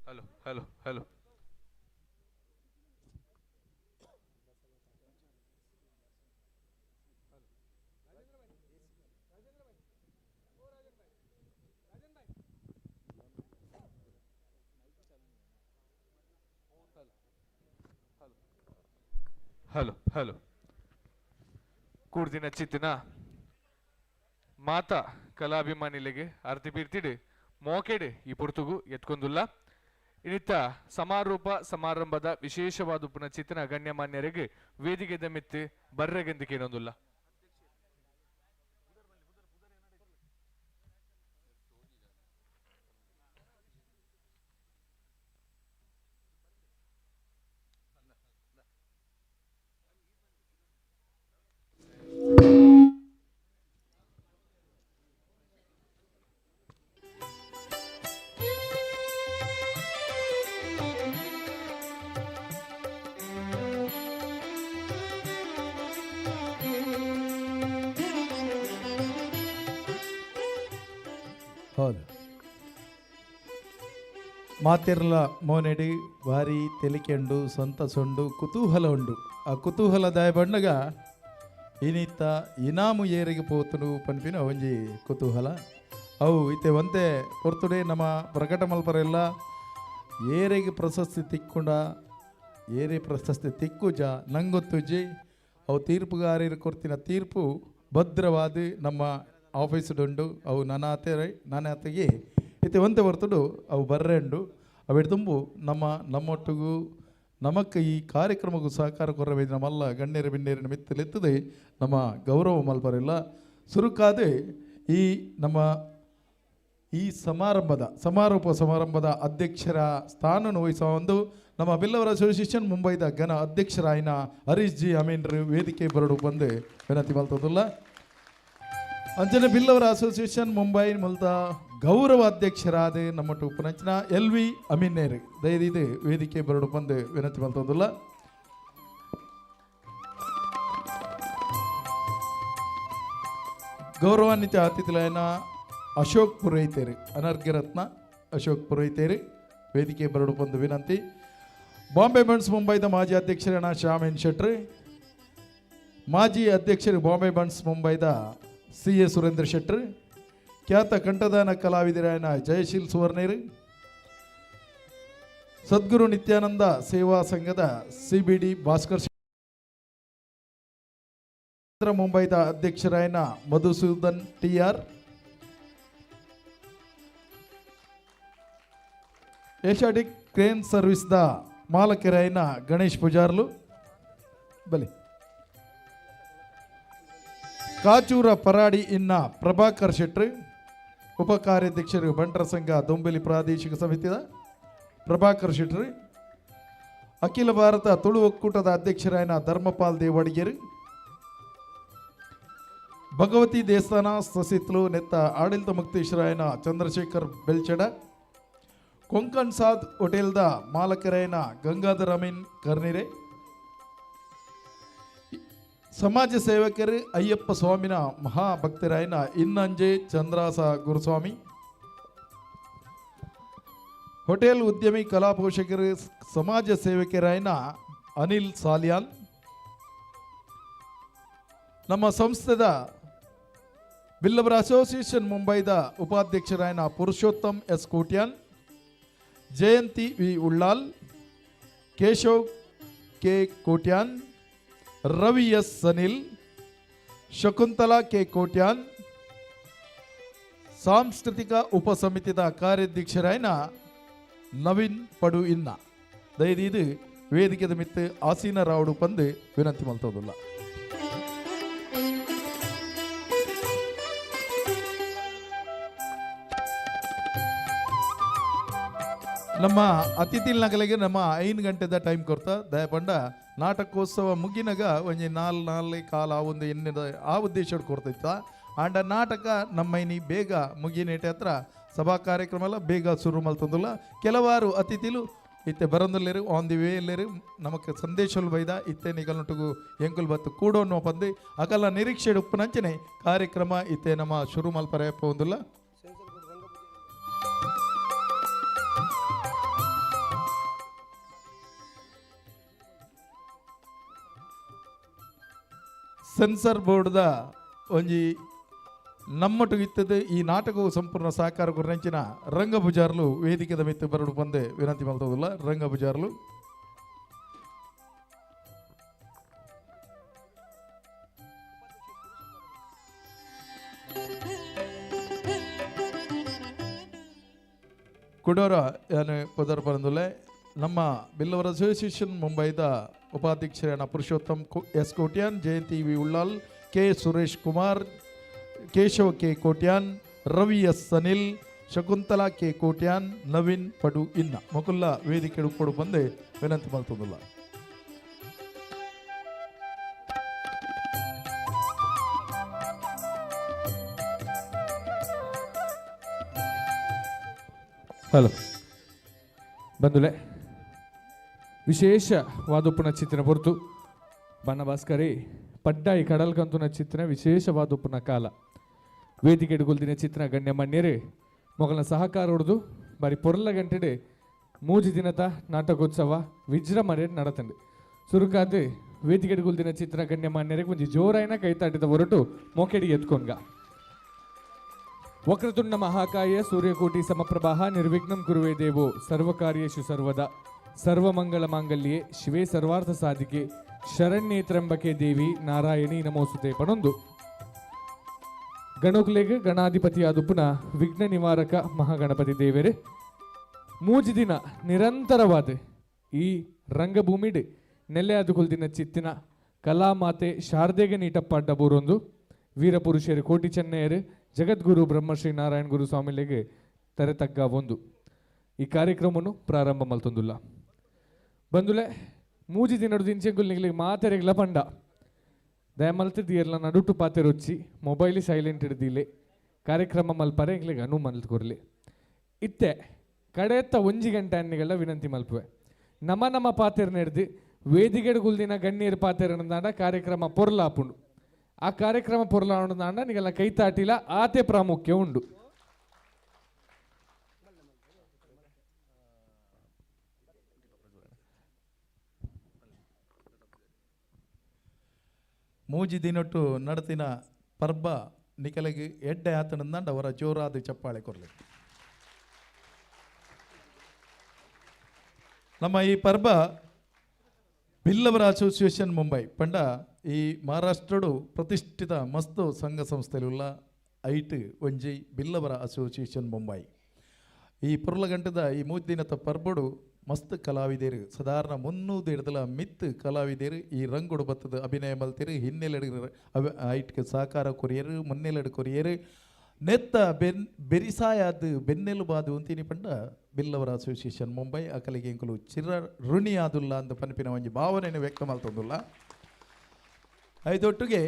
Hello hello hello. Hello hello. ಕೂಡ್ದಿನ ಚಿತ್ತಿನ ಮಾತಾ ಕಲಾಭಿಮಾನಿಲೆಗೆ ಅರ್ತಿ ಬೀರ್ತಿಡು ಮೋಕೆಡು ಈ ಪುರ್ತುಗು ಎತ್ಕೊಂದುಲ್ಲ. ಇನ್ನಿತ್ತ ಸಮಾರೋಪ ಸಮಾರಂಭದ ವಿಶೇಷವಾದ ಪುನಃ ಚಿತ್ತಿನ ಗಣ್ಯಮಾನ್ಯರಿಗೆ ವೇದಿಕೆ ದಮಿತ್ತು ಬರ್ರೆಗೆಂದಿಕೇನೊಂದುಲ್ಲ. Thank you. ಮಾತೆರ್ಲ ಮೋನೆಡಿ ಭಾರಿ ತೆಲಿಕೆಂಡು ಸಂತಸೊಂಡು ಕುತೂಹಲ ಉಂಡು. ಆ ಕುತೂಹಲ ದಾಯ ಬಂಡಗ ಇನಿತ್ತ ಇನಾಮು ಏರಿಗೆ ಪೋತುನು ಪನ್ಪಿನ ಒಂಜಿ ಕುತೂಹಲ. ಅವು ಇತ್ತೆ ಒಂತೆ ಪೊರ್ತುಡೆ ನಮ್ಮ ಪ್ರಕಟ ಮಲ್ಪರೆಲ್ಲ ಏರಿಗೆ ಪ್ರಶಸ್ತಿ ತಿಕ್ಕೊಂಡ ಏರೆ ಪ್ರಶಸ್ತಿ ತಿಕ್ಕುಜ ನಂಗೊತ್ತುಜಿ. ಅವು ತೀರ್ಪುಗಾರರು ಕೊರ್ತಿನ ತೀರ್ಪು ಭದ್ರವಾದ ನಮ್ಮ ಆಫೀಸ್ಡುಂಡು. ಅವು ನಾನಾತೆಗೆ ಇತ್ತೆ ಒಂತೆ ಹೊರ್ತುಡು ಅವು ಬರ್ರೆಂಡು. ಅವೆಡ್ ತುಂಬು ನಮ್ಮ ನಮ್ಮೊಟ್ಟಿಗೂ ನಮಕ್ ಈ ಕಾರ್ಯಕ್ರಮಕ್ಕೂ ಸಹಕಾರ ಕೊರಬೇಕು. ನಮ್ಮಲ್ಲ ಗಣ್ಯರು ಬಿಣ್ಣೇರಿನ ಮಿತ್ತಲೆತ್ತದೆ ನಮ್ಮ ಗೌರವ ಮಲ್ಪರಿಲ್ಲ. ಸುರುಕಾದೆ ಈ ನಮ್ಮ ಈ ಸಮಾರಂಭದ ಸಮಾರೋಪ ಸಮಾರಂಭದ ಅಧ್ಯಕ್ಷರ ಸ್ಥಾನವನ್ನು ವಹಿಸುವ ಒಂದು ನಮ್ಮ ಬಿಲ್ಲವರ ಅಸೋಸಿಯೇಷನ್ ಮುಂಬೈದ ಘನ ಅಧ್ಯಕ್ಷರಾಯಿನ ಹರೀಶ್ ಜಿ ಅಮೀನ್ರು ವೇದಿಕೆ ಬರಡು ಬಂದು ವಿನಂತಿ ಮಲ್ತದಲ್ಲ. ಅಂಜನ ಬಿಲ್ಲವರ ಅಸೋಸಿಯೇಷನ್ ಮುಂಬೈ ಮೂಲತ ಗೌರವ ಅಧ್ಯಕ್ಷರಾದ ನಮ್ಮ ಉಪನಂಚಿನ ಎಲ್ ವಿ ಅಮೀನೇರು ದಯದಿದು ವೇದಿಕೆ ಬರಡು ಬಂದು ವಿನಂತಿ ಮಲ್ತದಲ್ಲ. ಗೌರವಾನ್ವಿತ ಅತಿಥಿಗಳಾಯನ ಅಶೋಕ್ ಪುರೋಹಿತೇರಿ, ಅನರ್ಘ್ಯರತ್ನ ಅಶೋಕ್ ಪುರೋಹಿತೇರಿ ವೇದಿಕೆ ಬರಡು ಬಂದು ವಿನಂತಿ. ಬಾಂಬೆ ಬಂಡ್ಸ್ ಮುಂಬೈದ ಮಾಜಿ ಅಧ್ಯಕ್ಷರಣ ಶ್ಯಾಮ್ ಎನ್ ಶೆಟ್ರಿ, ಮಾಜಿ ಅಧ್ಯಕ್ಷರು ಬಾಂಬೆ ಬಂಡ್ಸ್ ಮುಂಬೈದ ಸಿ ಎ ಸುರೇಂದ್ರ ಶೆಟ್ರಿ, ಖ್ಯಾತ ಕಂಠದಾನ ಕಲಾವಿದರಾಯನ ಜಯಶೀಲ್ ಸುವರ್ಣೇರಿ, ಸದ್ಗುರು ನಿತ್ಯಾನಂದ ಸೇವಾ ಸಂಘದ ಸಿ ಬಿ ಡಿ ಭಾಸ್ಕರ್ ಮುಂಬೈದ ಅಧ್ಯಕ್ಷರಾಯನ Madhusudan T R, Asiatic crane ಸರ್ವಿಸ್ದ ಮಾಲಕರಾಯನ ಗಣೇಶ್ ಪೂಜಾರ್ಲು, ಬಲಿ ಕಾಚೂರ ಪರಾಡಿ ಇನ್ನ ಪ್ರಭಾಕರ್ ಶೆಟ್ರಿ, ಉಪ ಕಾರ್ಯಾಧ್ಯಕ್ಷರು ಬಂಟರ ಸಂಘ ದೊಂಬೆಲಿ ಪ್ರಾದೇಶಿಕ ಸಮಿತಿಯ ಪ್ರಭಾಕರ್ ಶೆಟ್ರಿ, ಅಖಿಲ ಭಾರತ ತುಳು ಒಕ್ಕೂಟದ ಅಧ್ಯಕ್ಷರಾಯನ ಧರ್ಮಪಾಲ್ ದೇವಡಿಗೆರು, ಭಗವತಿ ದೇವಸ್ಥಾನ ಸಸಿತ್ಲು ನೆತ್ತ ಆಡಳಿತ ಮುಕ್ತೇಶ್ವರಾಯನ ಚಂದ್ರಶೇಖರ್ ಬೆಲ್ಚಡ, ಕೊಂಕಣ್ ಸಾದ್ ಹೋಟೆಲ್ದ ಮಾಲಕರಾಯನ ಗಂಗಾಧರ್ ಅಮೀನ್ ಕರ್ನಿರೆ, ಸಮಾಜ ಸೇವಕರು ಅಯ್ಯಪ್ಪ ಸ್ವಾಮಿನ ಮಹಾಭಕ್ತರಾಯನ ಇನ್ನಂಜೆ ಚಂದ್ರಾಸ ಗುರುಸ್ವಾಮಿ, ಹೋಟೆಲ್ ಉದ್ಯಮಿ ಕಲಾಪೋಷಕರು ಸಮಾಜ ಸೇವಕರಾಯನ ಅನಿಲ್ ಸಾಲಿಯಾನ್, ನಮ್ಮ ಸಂಸ್ಥೆದ ಬಿಲ್ಲವರ association ಮುಂಬೈದ ಉಪಾಧ್ಯಕ್ಷರಾಯನ Purushottam S Kotian, Jayanti V Ullal, Keshav K Kotian, Ravi S Sanil, Shakuntala K Kotian, ಸಾಂಸ್ಕೃತಿಕ ಉಪಸಮಿತಿದ ಕಾರ್ಯಾಧ್ಯಕ್ಷರಾಯನ ನವೀನ್ ಪಡು ಇನ್ನ ದಯದೀದು ವೇದಿಕೆದ ಮಿತ್ತು ಆಸೀನ ರಾವುಡು ಪಂದು ವಿನಂತಿ ಮಲ್ತೋದಿಲ್ಲ. ನಮ್ಮ ಅತಿಥಿ ನಗಲಿಗೆ ನಮ್ಮ 5 ಗಂಟೆದ ಟೈಮ್ ಕೊಡ್ತಾ ದಯಪಂಡ ನಾಟಕೋತ್ಸವ ಮುಗಿನಾಗ ಒಂಜಿ ನಾಲ್ ನಾಲ್ ಕಾಲ ಆ ಒಂದು ಎನ್ನಿದ ಆ ಉದ್ದೇಶ ಕೊಡ್ತೈತ. ಆಂಡ ನಾಟಕ ನಮ್ಮ ಇನಿ ಬೇಗ ಮುಗಿನೇಟೆ ಹತ್ರ ಸಭಾ ಕಾರ್ಯಕ್ರಮ ಎಲ್ಲ ಬೇಗ ಶುರು ಮಲ್ತಂದಿಲ್ಲ. ಕೆಲವಾರು ಅತಿಥಿಲು ಇತ್ತೆ ಬರಂದುಲ್ಲೇರು ಆನ್ the way ಇಲ್ಲೇರು ನಮಕ್ ಸಂದೇಶಲು ಬೈದ ಇತ್ತೆ ನಿಗಲ್ನೊಟ್ಟಿಗೂ ಎಂಕುಲ್ ಬತ್ತು ಕೂಡೋನು ಪಂದು ಅಕಲ ನಿರೀಕ್ಷೆ ಉಪ್ಪುನಂಚನೆ ಕಾರ್ಯಕ್ರಮ ಇತ್ತೆ ನಮ್ಮ ಶುರು ಮಲ್ಪರೆ ಪೋಂದುಲ್ಲ. ಸೆನ್ಸರ್ ಬೋರ್ಡ್ದ ಒಂಜಿ ನಮ್ಮಟು ಇತ್ತದ ಈ ನಾಟಕವು ಸಂಪೂರ್ಣ ಸಹಕಾರ ಗುರಂಚಿನ ರಂಗಪೂಜಾರ್ಲು ವೇದಿಕೆದ ಮಿತ್ತು ಬರಡು ಬಂದೆ ವಿನಂತಿ ಮಲ್ತೋದಿಲ್ಲ. ರಂಗಪೂಜಾರ್ಲು ಕುಡೋರ ಯಾನು ಪದರ್ ಪರಂದುಲೆ ನಮ್ಮ ಬಿಲ್ಲವರ ಅಸೋಸಿಯೇಷನ್ ಮುಂಬೈದ ಉಪಾಧ್ಯಕ್ಷರಾದ Purushottam S Kotian, Jayanti V Ullal, K Suresh Kumar, Keshav K Kotian, Ravi S Sanil, Shakuntala K Kotian, Naveen Padu ಇನ್ನ ಮೊಕುಲ್ಲ ವೇದಿಕೆ ಉಪ್ಪಡು ಬಂದು ವಿನಂತಿ ಮಾಡ್ತದಲ್ಲ. ಹಲೋ ಬಂದುಲೆ ವಿಶೇಷ ವಾದುಪ್ಪುನ ಚಿತ್ರ ಹೊರತು ಬಣ್ಣ ಭಾಸ್ಕರಿ ಪಡ್ಡಾಯಿ ಕಡಲ್ಕಂತುನ ಚಿತ್ರ ವಿಶೇಷವಾದುಪ್ಪುನ ಕಾಲ ವೇದಿಕೆ ಗುಲ್ದಿನ ಚಿತ್ರ ಗಣ್ಯಮಾನ್ಯರೇ ಮೊಗಲ ಸಹಕಾರ ಹೊಡೆದು ಬಾರಿ ಪೊರ್ಲ ಗಂಟೆಡೆ ಮೂಜಿ ದಿನದ ನಾಟಕೋತ್ಸವ ವಿಜೃಂಭಣೆ ನಡತಂಡು. ಸುರುಕಾದ್ ವೇದಿಕೆಡ್ ಕುಲ್ದಿನ ಚಿತ್ರ ಗಣ್ಯಮಾನ್ಯರಿಗೆ ಒಂಜಿ ಜೋರಾಯಿನ ಕೈತಾಟಿದ ಹೊರಟು ಮೋಕೆಡಿ ಎತ್ಕೊಂಗ. ವಕ್ರತುಂಡ ಮಹಾಕಾಯ ಸೂರ್ಯಕೋಟಿ ಸಮಪ್ರಭಾಹ ನಿರ್ವಿಘ್ನಂ ಕುರುವೆ ದೇವೋ ಸರ್ವಕಾರ್ಯೇಷು ಸರ್ವದಾ ಸರ್ವಮಂಗಳ ಮಾಂಗಲ್ಯೆ ಶಿವೇ ಸರ್ವಾರ್ಥ ಸಾಧಿಕೆ ಶರಣ್ಯೇ ತ್ರಂಬಕೆ ದೇವಿ ನಾರಾಯಣಿ ನಮೋಸುತೆ ಪಣೊಂದು ಗಣಕುಲೆಗ್ ಗಣಾಧಿಪತಿಯಾದುಪ್ಪುನ ವಿಘ್ನ ನಿವಾರಕ ಮಹಾಗಣಪತಿ ದೇವರೇ ಮೂಜಿ ದಿನ ನಿರಂತರವಾದ ಈ ರಂಗಭೂಮಿಡ್ ನೆಲೆಯಾದ ಕುಲ್ದಿನ ಚಿತ್ತಿನ ಕಲಾಮಾತೆ ಶಾರದೆಗೆ ನೀಟಪ್ಪಾಡ್ಡ ಬೂರೊಂದು ವೀರಪುರುಷರು ಕೋಟಿ ಚೆನ್ನಯ್ಯರು ಜಗದ್ಗುರು ಬ್ರಹ್ಮಶ್ರೀ ನಾರಾಯಣ ಗುರು ಸ್ವಾಮಿಲೆಗೆ ತರೆತಗ್ಗ ಒಂದು ಈ ಕಾರ್ಯಕ್ರಮವನ್ನು ಪ್ರಾರಂಭ ಮಲ್ತೊಂದುಲ್ಲ. ಬಂದುಲೆ ಮೂಜಿ ದಿನಡು ದಿಂಚೆಂಗುಲ್ ನಿಗ್ಲಿಗೆ ಮಾತೆರೆಗ್ಲ ಪಂಡ ದಯಮಲ್ತ ದಿಯರ್ಲ ನಡುಟು ಪಾತೆರೊಚ್ಚಿ ಮೊಬೈಲ್ ಸೈಲೆಂಟ್ ಹಿಡ್ದಿಲೆ ಕಾರ್ಯಕ್ರಮ ಮಲ್ಪರೆ ಎಂಗ್ಲಿಗೆ ಅನು ಮಲ್ತ್ ಕೊರ್ಲಿ. ಇತ್ತೆ ಕಡೆತ್ತ ಒಂಜಿ ಗಂಟೆ ಅನ್ನಿಗೆಲ್ಲ ವಿನಂತಿ ಮಲ್ಪುವೆ ನಮ ನಮ್ಮ ಪಾತೆರ್ ನೆಡ್ದು ವೇದಿಕೆಡ್ ಕುಲ್ದಿನ ಗಣ್ಯರು ಪಾತೆರನದಾಂಡ ಕಾರ್ಯಕ್ರಮ ಪೊರ್ಲಾಪುಂಡು. ಆ ಕಾರ್ಯಕ್ರಮ ಪೊರ್ಲಾಪುಂಡು ನಿಗೆಲ್ಲ ಕೈತಾಟಿಲ ಆತೆ ಪ್ರಾಮುಖ್ಯ ಉಂಡು. ಮೂಜಿ ದಿನೊಟ್ಟು ನಡತಿನ ಪರ್ಬ ನಿಕಲೆಗೆ ಎಡ್ಡೆ ಆತನಂದಾಂಡ ಅವರ ಜೋರಾದ ಚಪ್ಪಾಳೆ ಕೊರಲಿ. ನಮ್ಮ ಈ ಪರ್ಬ ಬಿಲ್ಲವರ ಅಸೋಸಿಯೇಷನ್ ಮುಂಬೈ ಪಂಡ ಈ ಮಹಾರಾಷ್ಟ್ರಡು ಪ್ರತಿಷ್ಠಿತ ಮಸ್ತು ಸಂಘ ಸಂಸ್ಥೆಲುಲ್ಲ ಐಟ್ ಒಂಜಿ ಬಿಲ್ಲವರ ಅಸೋಸಿಯೇಷನ್ ಮುಂಬೈ. ಈ ಪೊರ್ಲಗಂಟದ ಈ ಮೂಜಿ ದಿನದ ಪರ್ಬಡು ಮಸ್ತ್ ಕಲಾವಿದರು ಸಾಧಾರಣ 300 ಹಿಡ್ದಲ ಮಿತ್ ಕಲಾವಿದರು ಈ ರಂಗುಡು ಬತ್ತದ ಅಭಿನಯ ಮಲ್ತಿರು ಹಿನ್ನೆಲೆಡು ಐಟ್ಗೆ ಸಹಕಾರ ಕೊರಿಯರು ಮುನ್ನೆಲೆಡು ಕೊರಿಯರು ನೆತ್ತ ಬೆರಿಸಾಯಾದ ಬೆನ್ನೆಲುಬಾದು ಅಂತೀನಿ ಪಂಡ ಬಿಲ್ಲವರ ಅಸೋಸಿಯೇಷನ್ ಮುಂಬೈ ಅಕಲಿಗೆ ಎಂಕುಲು ಚಿರ ಋಣಿಯಾದುಲ್ಲ ಅಂತ ಪನ್ಪಿನ ಒಂಜಿ ಭಾವನೆಯನ್ನು ವ್ಯಕ್ತ ಮಲ್ತೊಂದುಲ್ಲ. ಐದೊಟ್ಟಿಗೆ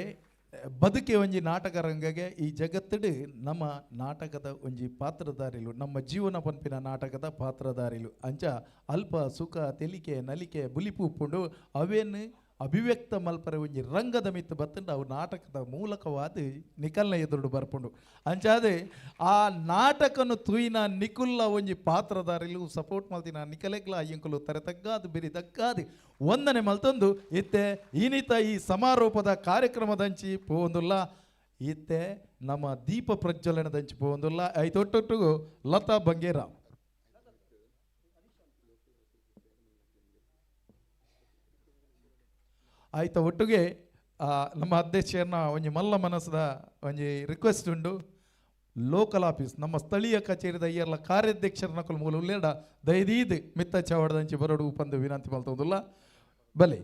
ಬದುಕೆ ಒಂಜಿ ನಾಟಕ ರಂಗಗೆ ಈ ಜಗತ್ತಡು ನಮ್ಮ ನಾಟಕದ ಒಂಜಿ ಪಾತ್ರಧಾರಿಲು ನಮ್ಮ ಜೀವನ ಪನ್ಪಿನ ನಾಟಕದ ಪಾತ್ರಧಾರಿಲು ಅಂಚ ಅಲ್ಪ ಸುಖ ತೆಲಿಕೆ ನಲಿಕೆ ಬುಲಿಪು ಉಪ್ಪುಂಡು ಅವೇನು ಅಭಿವ್ಯಕ್ತ ಮಲ್ಪರೆ ಒಂಜಿ ರಂಗದ ಮಿತ್ತು ಬತ್ತಂಡು ಅವು ನಾಟಕದ ಮೂಲಕವಾದ ನಿಕಲ್ನ ಎದುರುಡು ಬರ್ಪುಂಡು. ಅಂಚಾದೆ ಆ ನಾಟಕನು ತೂಯಿನ ನಿಕುಲ್ಲ ಒಂಜಿ ಪಾತ್ರಧಾರಿಲು ಸಪೋರ್ಟ್ ಮಲ್ತಿನ ನಿಕಲೆಗ್ಲ ಅಯ್ಯಂಕುಲು ತರೆ ತಗ್ಗಾದು ಬಿರಿ ತಗ್ಗಾದು ವಂದನೆ ಮಲ್ತೊಂದು ಇತ್ತೆ ಈನಿತ ಈ ಸಮಾರೋಪದ ಕಾರ್ಯಕ್ರಮದಂಚಿ ಪೋವೊಂದುಲ್ಲ. ಇತ್ತೆ ನಮ್ಮ ದೀಪ ಪ್ರಜ್ವಲನದಂಚಿ ಪೋವೊಂದುಲ್ಲ. ಐತೊಟ್ಟೊಟ್ಟಿಗೂ ಲತಾ ಬಂಗೇರ. ಆಯ್ತ ಒಟ್ಟಿಗೆ ನಮ್ಮ ಅಧ್ಯಕ್ಷರನ್ನ ಒಂಜಿ ಮಲ್ಲ ಮನಸ್ಸದ ಒಂಜಿ ರಿಕ್ವೆಸ್ಟ್ ಉಂಡು. ಲೋಕಲ್ ಆಫೀಸ್ ನಮ್ಮ ಸ್ಥಳೀಯ ಕಚೇರಿದ ಇಯರ್ಲ ಕಾರ್ಯಾಧ್ಯಕ್ಷರ ನಕಲು ಮೂಲ ಉಲ್ಲೇಡ ದಯದೀದ್ ಮಿತ್ತ ಚಾವಡದಂಚಿ ಬರೋಡು ಪಂದು ವಿನಂತಿ ಮಲ್ತೊಂದುಲ್ಲ. ಬಲೆ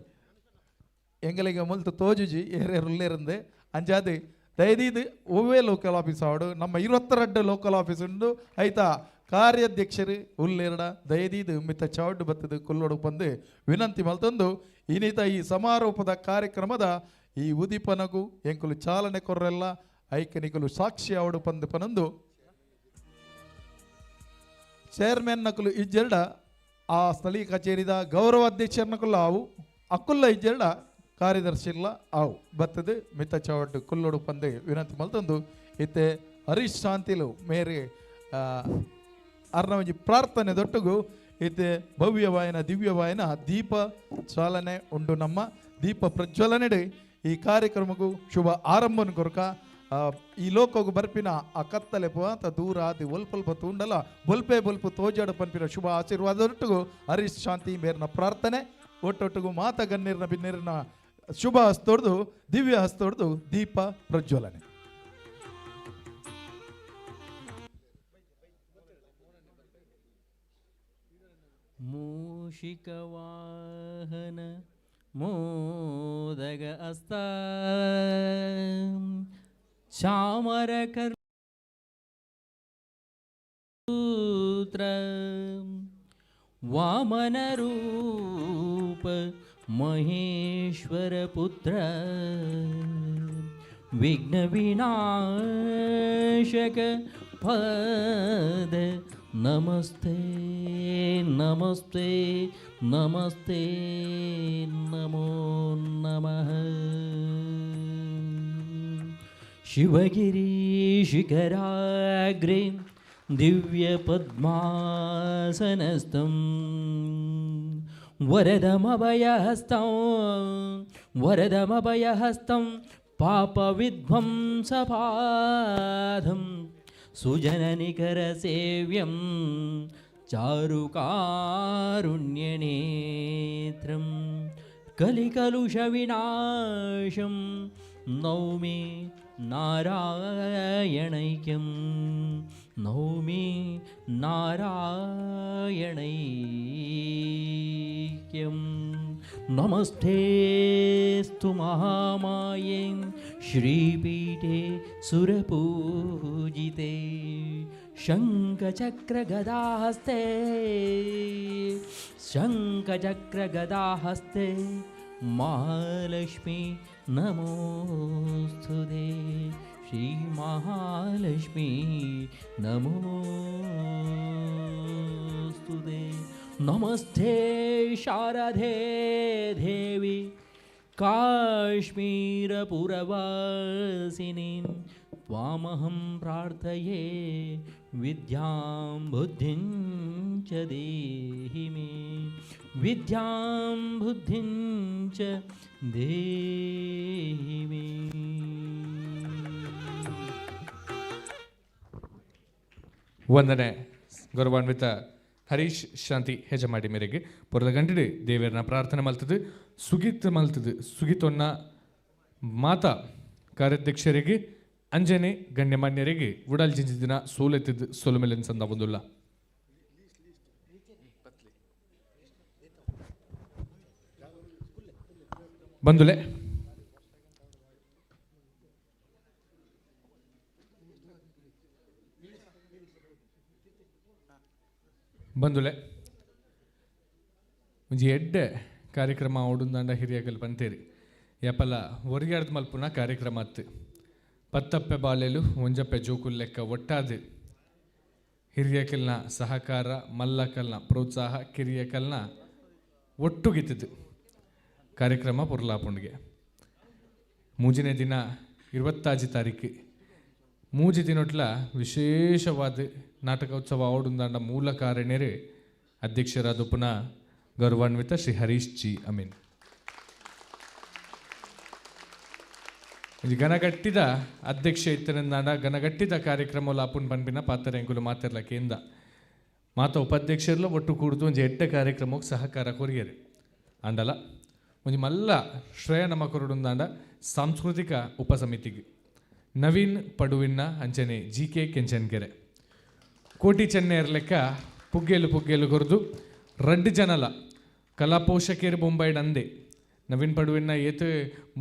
ಎಂಗಲಿಗೆ ಮುಲ್ತು ತೋಜುಜಿ ಏರೇರು ಉಲ್ಲೇರಂದೆ ಅಂಚಾದ ದಯದೀದ್ ಒವ್ವೇ ಲೋಕಲ್ ಆಫೀಸ್ ಆವಡು ನಮ್ಮ 22 ಲೋಕಲ್ ಆಫೀಸ್ ಉಂಡು. ಆಯ್ತಾ ಕಾರ್ಯಾಧ್ಯಕ್ಷರು ಉಲ್ಲೇರಡ ದಯದೀದ್ ಮಿತ್ತ ಚಾವಡು ಬತ್ತದ ಕೊಲ್ಲೋಡು ಬಂದು ವಿನಂತಿ ಮಲ್ತೊಂದು ಇನ್ನಿತ ಈ ಸಮಾರೋಪದ ಕಾರ್ಯಕ್ರಮದ ಈ ಉದೀಪನಗು ಎಂಕುಲು ಚಾಲನೆ ಕೊರ್ರೆಲ್ಲ ಐಕನಿಕಲು ಸಾಕ್ಷಿ ಆವಡು ಪಂದು ಪನಂದು ಚೇರ್ಮನ್ ನಕಲು ಇಜ್ಜೆರಡ ಆ ಸ್ಥಳೀಯ ಕಚೇರಿದ ಗೌರವಾಧ್ಯಕ್ಷರ ನಕುಲು ಆವು ಅಕ್ಕುಲ್ಲ ಇಜ್ಜೆರಡ ಕಾರ್ಯದರ್ಶಿ ಇಲ್ಲ ಆವು ಬತ್ತದು ಮಿತ್ತ ಚಾವಡ್ಡು ಕುಲ್ಲೋಡು ಪಂದು ವಿನಂತಿ ಮಲ್ತೊಂದು ಇತ್ತೆ ಹರೀಶ್ ಶಾಂತಿಲು ಮೇರೆ ಅರ್ನ ಒಂಜಿ ಪ್ರಾರ್ಥನೆ ದೊಟ್ಟುಗು ಇತ್ತೆ ಭವ್ಯವಾಯನ ದಿವ್ಯವಾಯನ ದೀಪ ಚಾಲನೆ ಉಂಡು. ನಮ್ಮ ದೀಪ ಪ್ರಜ್ವಲನೆಡೆ ಈ ಕಾರ್ಯಕ್ರಮಕ್ಕೂ ಶುಭ ಆರಂಭನ ಕೊರಕ ಈ ಲೋಕಗು ಬರ್ಪಿನ ಆ ಕತ್ತಲೆ ಪೋಂತ ದೂರ ಆದಿ ಒಲ್ಪಲ್ಪ ತೂಂಡಲ ಬೊಲ್ಪೆ ಬೊಲ್ಪು ತೋಜಾಡು ಪನ್ಪಿನ ಶುಭ ಆಶೀರ್ವಾದೊಟ್ಟಿಗೂ ಹರೀಶ್ ಶಾಂತಿ ಮೇರ್ನ ಪ್ರಾರ್ಥನೆ ಒಟ್ಟೊಟ್ಟಿಗೂ ಮಾತ ಗಣ್ಯರ್ನ ಬಿನ್ನೇರಿನ ಶುಭ ಹಸ್ತೊಡ್ದು ದಿವ್ಯ ಹಸ್ತೊಡ್ದು ದೀಪ ಪ್ರಜ್ವಲನೆ. ಮೂಷಿಕವಾಹನ ಮೋದಗ ಅಸ್ತ ಚಾಮರಕರ್ತ್ರ ವಾಮನರೂಪ ಮಹೇಶ್ವರ ಪುತ್ರ ವಿಘ್ನ ವಿನಾಶಕ ಪದ ನಮಸ್ತೆ ನಮಸ್ತೆ ನಮಸ್ತೆ ನಮೋ ನಮಃ. ಶಿವಗಿರಿ ಶಿಖರಾಗ್ರೆ दिव्यपद्मासनस्थं वरदमभयहस्तं वरदमभयहस्तं पापविध्वंसपादं सुजननिकरसेव्यं चारुकारुण्यनेत्रं कलिकलुषविनाशं नौमि नारायणैक्यं नौमि नारायणैक्यं। नमस्तेऽस्तु महामाये श्रीपीठे सुरपूजिते शङ्खचक्रगदाहस्ते शङ्खचक्रगदाहस्ते महालक्ष्मी नमोऽस्तुते श्रीमहालक्ष्मी नमोऽस्तुते। नमस्ते शारदे देवी काश्मीरपुरवासिनीं त्वामहं प्रार्थये विद्यां बुद्धिं च देहि मे विद्यां बुद्धिं च देहि मे। ವಂದನೆ ಗೌರವಾನ್ವಿತ ಹರೀಶ್ ಶಾಂತಿ ಹೆಜಮಾಡಿ ಮೇರೆಗೆ ಪೊರದ ಗಂಟಿಡು ದೇವರನ್ನ ಪ್ರಾರ್ಥನೆ ಮಲ್ತದು ಸುಗಿತ್ ಮಲ್ತದು ಸುಗಿತೊನ್ನ ಮಾತಾ ಕಾರ್ಯಾಧ್ಯಕ್ಷರಿಗೆ ಅಂಜನೆ ಗಣ್ಯಮಾನ್ಯರಿಗೆ ಉಡಲ್ ಜಿಂಜಿದಿನ ಸೋಲೆತ್ತಿದ್ದು ಸೊಲುಮೆಲೆನ್ ಸಂದ ಒಂದುಲ್ಲ. ಬಂದುಲೆ ಬಂದುಲೆ ಒಂಜಿ ಎಡ್ಡೆ ಕಾರ್ಯಕ್ರಮ ಓಡುಂದಾಂಡ ಹಿರಿಯಕಲ್ ಪಂತೇರಿ ಯಪಲ ಒರಿಯಾರ್ದ ಮಲ್ಪುನ ಕಾರ್ಯಕ್ರಮ ಅತ್ತು ಪತ್ತಪ್ಪೆ ಬಾಲೆಲು ಒಂಜಪ್ಪೆ ಜೋಕುಲ್ ಲೆಕ್ಕ ಒಟ್ಟಾದು ಹಿರಿಯಕಲ್ನ ಸಹಕಾರ ಮಲ್ಲಕಲ್ನ ಪ್ರೋತ್ಸಾಹ ಕಿರಿಯಕಲ್ನ ಒಟ್ಟುಗಿತ್ತಿದ್ದು ಕಾರ್ಯಕ್ರಮ ಪೊರ್ಲಾಪುಂಡಿಗೆ ಮೂಜಿನೇ ದಿನ 25 ತಾರೀಕು ಮೂಜಿ ದಿನೊಟ್ಲ ವಿಶೇಷವಾದ ನಾಟಕೋತ್ಸವ ಓಡುಂದಾಂಡ ಮೂಲ ಕಾರಣರು ಅಧ್ಯಕ್ಷರಾದ ಪುನಃ ಗೌರವಾನ್ವಿತ ಶ್ರೀ ಹರೀಶ್ ಜಿ ಅಮೀನ್. ಗಣಗಟ್ಟಿದ ಅಧ್ಯಕ್ಷ ಇತ್ತನಂದಾಂಡ ಗಣಗಟ್ಟಿದ ಕಾರ್ಯಕ್ರಮ ಲಾಪುನ್ ಪನ್ಪಿನ ಪಾತರೆಂಕುಲು ಮಾತಿರ್ಲ ಕೇಂದ್ರ ಮಾತ ಉಪಾಧ್ಯಕ್ಷರ್ಲ ಒಟ್ಟು ಕೂಡ್ದು ಒಂಜಿ ಎಡ್ಡೆ ಕಾರ್ಯಕ್ರಮಕ್ಕೆ ಸಹಕಾರ ಕೊರಿಯರು ಅಂಡಲ ಒಂಜಿ ಮಲ್ಲ ಶ್ರೇಯ ನಮ್ಮ ಕೊರಡುಂದಾಂಡ ಸಾಂಸ್ಕೃತಿಕ ಉಪಸಮಿತಿಗೆ ನವೀನ್ ಪಡುವಿನ ಅಂಚನೆ ಜಿ ಕೆ ಕೆಂಚನ್ಕೆರೆ ಕೋಟಿ ಚೆನ್ನೆಯರ್ ಲೆಕ್ಕ ಪುಗ್ಗೇಲು ಪುಗ್ಗೇಲು ಕೊರದು ರಡ್ಡು ಜನಲ ಕಲಾ ಪೋಷಕರು ಬೊಂಬೈಡ್ ಅಂದೆ ನವೀನ್ ಪಡುವಿನ ಏತು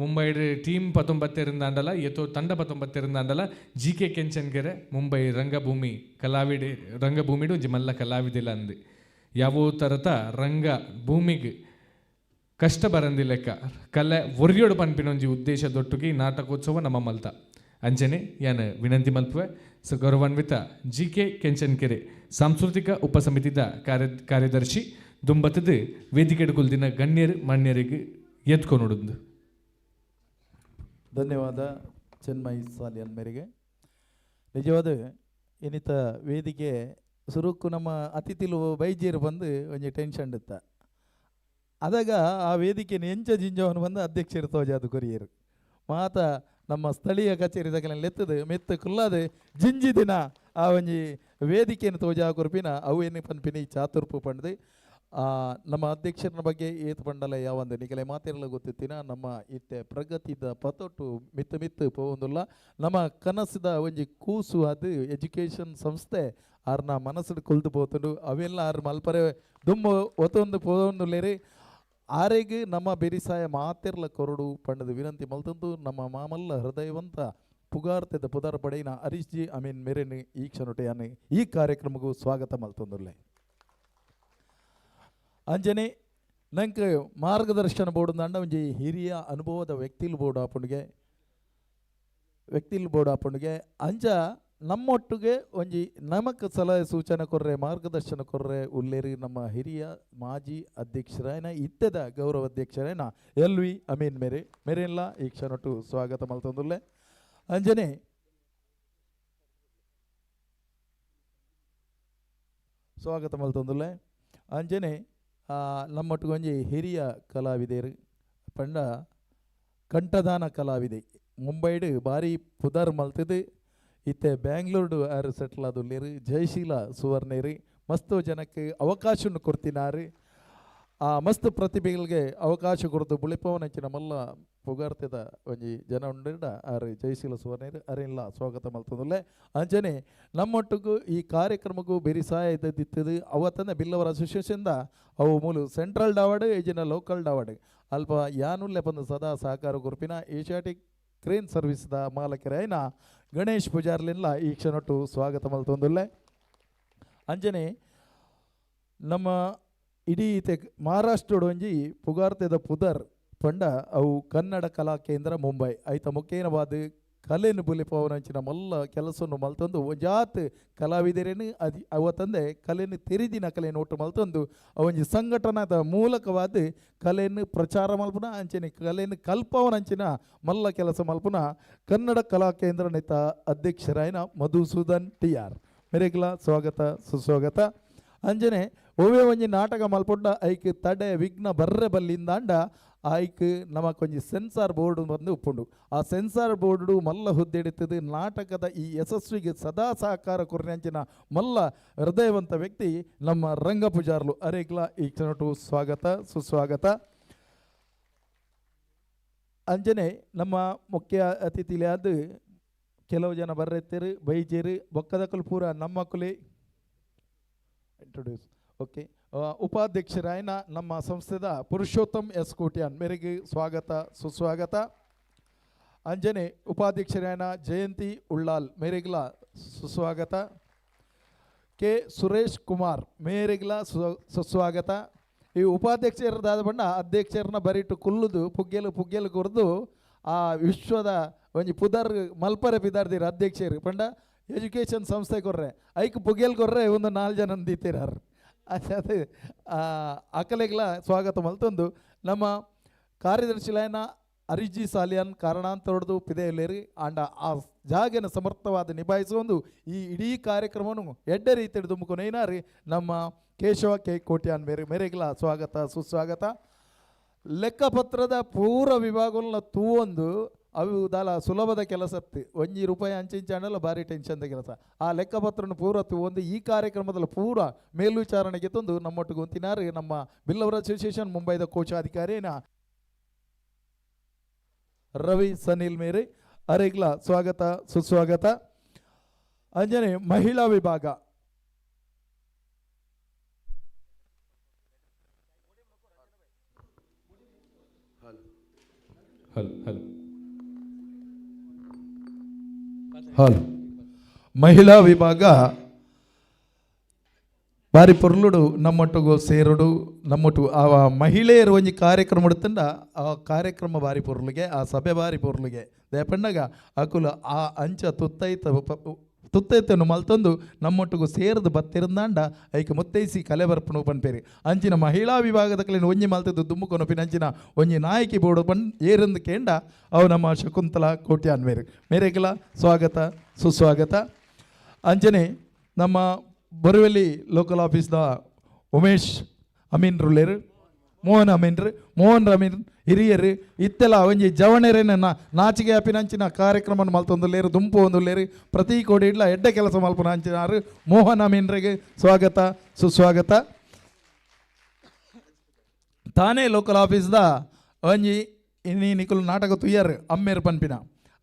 ಮುಂಬೈಡ್ ಟೀಮ್ ಪತ್ತೊಂಬತ್ತೆರಿಂದಾಂಡಲ ಏತೋ ತಂಡ ಪತ್ತೊಂಬತ್ತೆರಿಂದಾಂಡಲ ಜಿ ಕೆ ಕೆಂಚನ್ಕೆರೆ ಮುಂಬೈ ರಂಗಭೂಮಿ ಕಲಾವಿಡೆ ರಂಗಭೂಮಿಡು ಒಂಜಿ ಮಲ್ಲ ಕಲಾವಿದಿಲ್ಲ ಅಂದೆ ಯಾವೋ ತರತ ರಂಗ ಭೂಮಿಗೆ ಕಷ್ಟ ಬರಂದಿ ಲೆಕ್ಕ ಕಲೆ ಒರಿಯೋಡು ಪನ್ಪಿನ ಒಂಜಿ ಉದ್ದೇಶ ದೊಟ್ಟುಗೆ ನಾಟಕೋತ್ಸವ ನಮ್ಮ ಮಲ್ತ ಅಂಜನೆ ಯಾನ್ ವಿನಂತಿ ಮಲ್ಪುವೆ ಸೊ ಗೌರವಾನ್ವಿತ ಜಿ ಕೆ ಕೆಂಚನ್ಕೆರೆ ಸಾಂಸ್ಕೃತಿಕ ಉಪಸಮಿತಿದ ಕಾರ್ಯದರ್ಶಿ ದುಂಬತ್ತದ ವೇದಿಕೆ ಕುಲ್ದಿನ ಗಣ್ಯರು ಮಾನ್ಯರಿಗೆ ಎತ್ಕೊನುಡುಂದು. ಧನ್ಯವಾದ ಚೆನ್ಮಯಿ ಸಾಲಿಯನ್ ಮೇರೆಗೆ. ನಿಜವಾದ ಏನಿತ ವೇದಿಕೆ ಸುರುಕು ನಮ್ಮ ಅತಿಥಿಲು ಬೈಜೇರು ಬಂದು ಒಂಜಿ ಟೆನ್ಷನ್ ಇತ್ತ ಅದಾಗ ಆ ವೇದಿಕೆ ಎಂಚ ಜಿಂಜವನು ಬಂದು ಅಧ್ಯಕ್ಷರು ತೋಜಾದು ಕೊರಿಯರು ಮಾತ ನಮ್ಮ ಸ್ಥಳೀಯ ಕಚೇರಿ ಲೆತ್ತದು ಮೆತ್ತು ಕುಲ್ಲಾದೆ ಜಿಂಜಿ ದಿನ ಆ ಒಂಜಿ ವೇದಿಕೆಯನ್ನು ತೋಜಾ ಕೊರ್ಪಿನ ಅವು ಏನು ಪನ್ಪಿನಿ ಚಾತುರ್ಪು ಪಂಡ್ದು ನಮ್ಮ ಅಧ್ಯಕ್ಷರ ಬಗ್ಗೆ ಏತು ಪಂಡಲ ಯಾವಂದು ನಿಕಲೆ ಮಾತಿರಲ್ಲ ಗೊತ್ತಿತ್ತಿನ ನಮ್ಮ ಇತ್ತೆ ಪ್ರಗತಿದ ಪತೊಟ್ಟು ಮಿತ್ತು ಮಿತ್ತು ಪೋವೊಂದುಲ್ಲ ನಮ್ಮ ಕನಸಿದ ಒಂಜಿ ಕೂಸು ಅದು ಎಜುಕೇಷನ್ ಸಂಸ್ಥೆ ಆರ್ನ ಮನಸ್ಸು ಕೊಲ್ದು ಪೋತುಂಡು ಅವೆಲ್ಲ ಆರ್ ಮಲ್ಪರೆ ದುಮ್ಮು ಒತ್ತೊಂದು ಪೋವೊಂದುಲ್ಲೇರಿ ಆರೆಗ್ ನಮ್ಮ ಬೆರಿಸಾಯ ಮಾತಿರ್ಲ ಕೊರಡು ಪಂಡದ ವಿನಂತಿ ಮಲ್ತಂದು ನಮ್ಮ ಮಾಮಲ್ಲ ಹೃದಯವಂತ ಪುಗಾರ್ತೆದ ಪುದಾರ್ ಪಡೆಯಿನ ಹರೀಶ್ ಜಿ ಅಮೀನ್ ಮೇರೆನ್ ಈ ಕ್ಷಣಟೆಯನ್ನು ಈ ಕಾರ್ಯಕ್ರಮಕ್ಕೂ ಸ್ವಾಗತ ಮಲ್ತಂದುಲ್ಲೆ. ಅಂಜನೆ ನಂಗೆ ಮಾರ್ಗದರ್ಶನ ಬೋರ್ಡ್ ಅಂಡ ಒಂಜಿ ಹಿರಿಯ ಅನುಭವದ ವ್ಯಕ್ತಿಲ್ ಬೋರ್ಡ್ ಆಪುಂಡಿಗೆ ವ್ಯಕ್ತಿಲ್ ಬೋರ್ಡ್ ಆಪುಂಡಿಗೆ ಅಂಚ ನಮ್ಮೊಟ್ಟಿಗೆ ಒಂಜಿ ನಮಕ್ ಸಲಹೆ ಸೂಚನೆ ಕೊರ್ರೆ ಮಾರ್ಗದರ್ಶನ ಕೊರ್ರೆ ಉಲ್ಲೇರಿ ನಮ್ಮ ಹಿರಿಯ ಮಾಜಿ ಅಧ್ಯಕ್ಷರಾಯನ ಇತ್ತೆದ ಗೌರವ ಅಧ್ಯಕ್ಷರಾಯನ ಎಲ್ ವಿ ಅಮೀನ್ ಮೇರೆ ಮೇರೆಲ್ಲ ಈ ಕ್ಷಣಟ್ಟು ಸ್ವಾಗತ ಮಲ್ತಂದುಲ್ಲೆ. ಅಂಜನೆ ಸ್ವಾಗತ ಮಲ್ತೊಂದುಲ್ಲೆ. ಅಂಚನೆ ನಮ್ಮೊಟ್ಟಿಗೆ ಒಂಜಿ ಹಿರಿಯ ಕಲಾವಿದೆರು ಪಂಡ ಕಂಠದಾನ ಕಲಾವಿದೆ ಮುಂಬೈಡ್ ಭಾರಿ ಪುದರ್ ಮಲ್ತದು ಇತ್ತೆ ಬ್ಯಾಂಗ್ಳೂರ್ಡು ಆರು ಸೆಟ್ಲ್ ಆದುಲ್ಲೇರು ಜಯಶೀಲ ಸುವರ್ಣೇರು ಮಸ್ತ್ ಜನಕ್ಕೆ ಅವಕಾಶವನ್ನು ಕೊಡ್ತಿನಾರು. ಆ ಮಸ್ತ್ ಪ್ರತಿಭೆಗಳಿಗೆ ಅವಕಾಶ ಕೊಡ್ತು ಬುಳಿಪವನಂಚಿನ ಮಲ್ಲ ಪುಗಾರ್ತೆದ ಒಂಜಿ ಜನ ಉಂಡಿಡ ಆರು ಜಯಶೀಲ ಸುವರ್ಣೇರು ಅರೆಲ್ಲ ಸ್ವಾಗತ ಮಲ್ತೊಂದುಲ್ಲೆ. ಅಂಚನೆ ನಮ್ಮೊಟ್ಟಿಗೂ ಈ ಕಾರ್ಯಕ್ರಮಕ್ಕೂ ಬೇರೆ ಸಹಾಯ ಇದ್ದದಿತ್ತದು ಅವತ್ತಂದ ಬಿಲ್ಲವರ ಅಸೋಸಿಯೇಷನ್ದ ಅವು ಮೂಲು ಸೆಂಟ್ರಲ್ ಡಾವಡ್ ಈಜಿನ ಲೋಕಲ್ ಡಾವಡ್ ಅಲ್ಪ ಯಾನುಲ್ಲೆ ಬಂದು ಸದಾ ಸಹಕಾರ ಗುರುಪಿನ ಏಷ್ಯಾಟಿಕ್ ಕ್ರೇನ್ ಸರ್ವಿಸ್ದ ಮಾಲಕರಾಯಿನ ಗಣೇಶ್ ಪೂಜಾರ್ಲಿಲ್ಲ ಈ ಕ್ಷಣಟ್ಟು ಸ್ವಾಗತ ಮಲ್ತೊಂದುಲ್ಲೆ. ಅಂಚನೆ ನಮ್ಮ ಇಡೀ ಮಹಾರಾಷ್ಟ್ರದ ಒಂಜಿ ಪುಗಾರ್ತೆದ ಪುದರ್ ಪಂಡ ಅವು ಕನ್ನಡ ಕಲಾ ಕೇಂದ್ರ ಮುಂಬೈ ಐತ ಮುಖೇನವಾದ ಕಲೆಯನ್ನು ಬುಲಿಪವನಂಚಿನ ಮಲ್ಲ ಕೆಲಸವನ್ನು ಮಲ್ತೊಂದು ಒಂಜಾತ್ ಕಲಾವಿದರೇನು ಅದು ಅವತ್ತಂದೆ ಕಲೆಯನ್ನು ತೆರಿದಿನ ಕಲೆಯನ್ನು ಒಟ್ಟು ಮಲ್ತೊಂದು ಒಂಜಿ ಸಂಘಟನಾದ ಮೂಲಕವಾದ ಕಲೆಯನ್ನು ಪ್ರಚಾರ ಮಲ್ಪುನ ಅಂಚನೆ ಕಲೆಯನ್ನು ಕಲ್ಪವನಂಚಿನ ಮಲ್ಲ ಕೆಲಸ ಮಲ್ಪುನ ಕನ್ನಡ ಕಲಾ ಕೇಂದ್ರ ನೇತ ಅಧ್ಯಕ್ಷರಾಯನ ಮಧುಸೂದನ್ ಟಿ ಆರ್ ಮೆರೆಗ್ಲ ಸ್ವಾಗತ ಸುಸ್ವಾಗತ. ಅಂಜನೆ ಒವ್ವೆ ಒಂಜಿ ನಾಟಕ ಮಲ್ಪೊಂಡ ಐಕ್ ತಡೆ ವಿಘ್ನ ಬರ್ರೆ ಬಲ್ಲಿಂದಾಂಡ ಐಕ್ ನಮಕ್ ಒಂಜಿ ಸೆನ್ಸಾರ್ ಬೋರ್ಡ್ ಬಂದು ಉಪ್ಪುಂಡು. ಆ ಸೆನ್ಸಾರ್ ಬೋರ್ಡು ಮಲ್ಲ ಹುದ್ದೆಡಿತದೆ ನಾಟಕದ ಈ ಯಶಸ್ವಿಗೆ ಸದಾ ಸಹಕಾರ ಕೊರ್ನಂಚಿನ ಮಲ್ಲ ಹೃದಯವಂತ ವ್ಯಕ್ತಿ ನಮ್ಮ ರಂಗ ಪೂಜಾರ್ಲು ಅರೇಗ್ಲ ಈ ಕ್ಷಣಟು ಸ್ವಾಗತ ಸುಸ್ವಾಗತ. ಅಂಜನೆ ನಮ್ಮ ಮುಖ್ಯ ಅತಿಥಿಲಿಯಾದ ಕೆಲವು ಜನ ಬರ್ರೆತ್ತೇರು ಬೈಜೇರು ಬೊಕ್ಕದಕಲ್ ಪೂರ ನಮ್ಮ ಕುಲಿ ಇಂಟ್ರೊಡ್ಯೂಸ್ ಓಕೆ ಉಪಾಧ್ಯಕ್ಷರಾಯನ ನಮ್ಮ ಸಂಸ್ಥೆದ ಪುರುಷೋತ್ತಮ್ ಎಸ್ ಕೋಟ್ಯಾನ್ ಮೇರೆಗೆ ಸ್ವಾಗತ ಸುಸ್ವಾಗತ. ಅಂಜನೆ ಉಪಾಧ್ಯಕ್ಷರಾಯನ ಜಯಂತಿ ಉಳ್ಳಾಲ್ ಮೇರೆಗ್ಲ ಸುಸ್ವಾಗತ. ಕೆ ಸುರೇಶ್ ಕುಮಾರ್ ಮೇರೆಗ್ಲ ಸುಸ್ವಾಗತ. ಈ ಉಪಾಧ್ಯಕ್ಷರದಾದ ಬಣ್ಣ ಅಧ್ಯಕ್ಷರನ್ನ ಬರಿಟು ಕುಲ್ಲುದು ಪುಗ್ಗೆಲು ಪುಗ್ಗೆಲು ಕೊರ್ದು ಆ ವಿಶ್ವದ ಒಂಜಿ ಪುದರ್ ಮಲ್ಪರೆ ಪಿದಾರ್ದಿರ ಅಧ್ಯಕ್ಷರು ಪಂಡ ಎಜುಕೇಷನ್ ಸಂಸ್ಥೆ ಕೊರ್ರೆ ಐಕ್ ಪುಗ್ಗೆಲ್ ಕೊರ್ರೆ ಒಂದು 4 ಜನ ದೀತಿರಾರು ಅದೇ ಅಕಲೆಗ್ಲ ಸ್ವಾಗತ ಮಲ್ತೊಂದು ನಮ್ಮ ಕಾರ್ಯದರ್ಶಿಲೈನ ಅರಿಜಿ ಸಾಲಿಯನ್ ಕಾರಣಾಂತರದ್ದು ಪಿದೆಯಲ್ಲೇರಿ ಆಂಡ ಆ ಜಾಗನ ಸಮರ್ಥವಾದ ನಿಭಾಯಿಸುವಂದು ಈ ಇಡೀ ಕಾರ್ಯಕ್ರಮವನ್ನು ಎಡ್ಡೆ ರೀತಿಯಲ್ಲಿ ದುಮ್ಮುಕೊನೇನಾರಿ ನಮ್ಮ ಕೇಶವ ಕೆ ಕೋಟ್ಯಾನ್ ಮೇರೆ ಮೇರೆಗ್ಲ ಸ್ವಾಗತ ಸುಸ್ವಾಗತ. ಲೆಕ್ಕಪತ್ರದ ಪೂರ ವಿಭಾಗಗಳನ್ನ ತೂವೊಂದು ಅವು ದಾಲ ಸುಲಭದ ಕೆಲಸತ್ತು ಒಂಜಿ ರೂಪಾಯಿ ಅಂಚಿಂಚಾಂಡಲ್ಲ ಭಾರಿ ಟೆನ್ಷನ್ದ ಕೆಲಸ. ಆ ಲೆಕ್ಕಪತ್ರನ ಪೂರ ತೂವೊಂದು ಈ ಕಾರ್ಯಕ್ರಮದಲ್ಲಿ ಪೂರ ಮೇಲ್ವಿಚಾರಣೆಗೆ ತಂದು ನಮ್ಮೊಟ್ಟಿಗೆ ಒಂತಿನಾರು ನಮ್ಮ ಬಿಲ್ಲವರ ಅಸೋಸಿಯೇಷನ್ ಮುಂಬೈದ ಕೋಶಾಧಿಕಾರಿನ ರವಿ ಸನಿಲ್ ಮೇರೆ ಅರೆಗ್ಲ ಸ್ವಾಗತ ಸುಸ್ವಾಗತ. ಅಂಜನೆ ಮಹಿಳಾ ವಿಭಾಗ ಹಲೋ ಹಲೋ ಹಲೋ ಮಹಿಳಾ ವಿಭಾಗ ಬಾರಿ ಪೊರ್ಲುಡು ನಮ್ಮೊಟ್ಟಿಗೂ ಸೇರುಡು ನಮ್ಮೊಟ್ಟು ಆ ಮಹಿಳೆಯರು ಒಂಜಿ ಕಾರ್ಯಕ್ರಮ ಇಡ್ತಂಡ ಆ ಕಾರ್ಯಕ್ರಮ ಬಾರಿ ಪೊರ್ಲುಗೆ ಆ ಸಭೆ ಬಾರಿ ಪೊರ್ಲುಗೆ ದಯಪಂಡಗ ಅಕುಲು ಆ ಅಂಚ ತುತ್ತೈತ ತುತ್ತೈತನ್ನು ಮಲ್ತೊಂದು ನಮ್ಮೊಟ್ಟಿಗೂ ಸೇರಿದು ಬತ್ತಿರಂದಾಂಡ ಐಕ್ ಮುತ್ತೈಸಿ ಕಲೆ ಬರ್ಪಣು ಪನ್ಪೇರಿ ಅಂಚಿನ ಮಹಿಳಾ ವಿಭಾಗದ ಕಲಿನ ಒಂಜಿ ಮಲ್ತದ್ದು ದುಮ್ಮುಕೊನು ಪಿನಂಚಿನ ಒಂಜಿ ನಾಯಕಿ ಬೋಡು ಪನ್ ಏರಂದು ಕೇಂಡ ಅವು ನಮ್ಮ ಶಕುಂತಲಾ ಕೋಟ್ಯಾನ್ ಮೇರೆ ಮೇರೆಗ್ಲ ಸ್ವಾಗತ ಸುಸ್ವಾಗತ. ಅಂಚನೆ ನಮ್ಮ ಬರುವೆಲಿ ಲೋಕಲ್ ಆಫೀಸ್ದ ಉಮೇಶ್ ಅಮೀನ್ ರುಳ್ಳೇರು ಮೋಹನ್ ಅಮೀನ್ರು ಮೋಹನ್ ಅಮೀನ್ ಹಿರಿಯರು ಇತ್ತೆಲ್ಲ ಒಂಜಿ ಜವಣೆರೇನ ನಾಚಿಗೆ ಅಪಿನಂಚಿನ ಕಾರ್ಯಕ್ರಮ ಮಲ್ತೊಂದುಲ್ಲೇರು ದುಂಪು ಒಂದುಲ್ಲೇರು ಪ್ರತಿ ಕೋಡಿ ಇಡ್ಲ ಎಡ್ಡೆ ಕೆಲಸ ಮಲ್ಪುನ ಅಂಚಿನಾರು ಮೋಹನ್ ಅಮೀನ್ರಿಗೆ ಸ್ವಾಗತ ಸುಸ್ವಾಗತ. ತಾನೇ ಲೋಕಲ್ ಆಫೀಸ್ದ ಒಂಜಿ ಇನ್ನಿ ನಿಕುಲು ನಾಟಕ ತುಯ್ಯರು ಅಮ್ಮೇರು ಪನ್ಪಿನ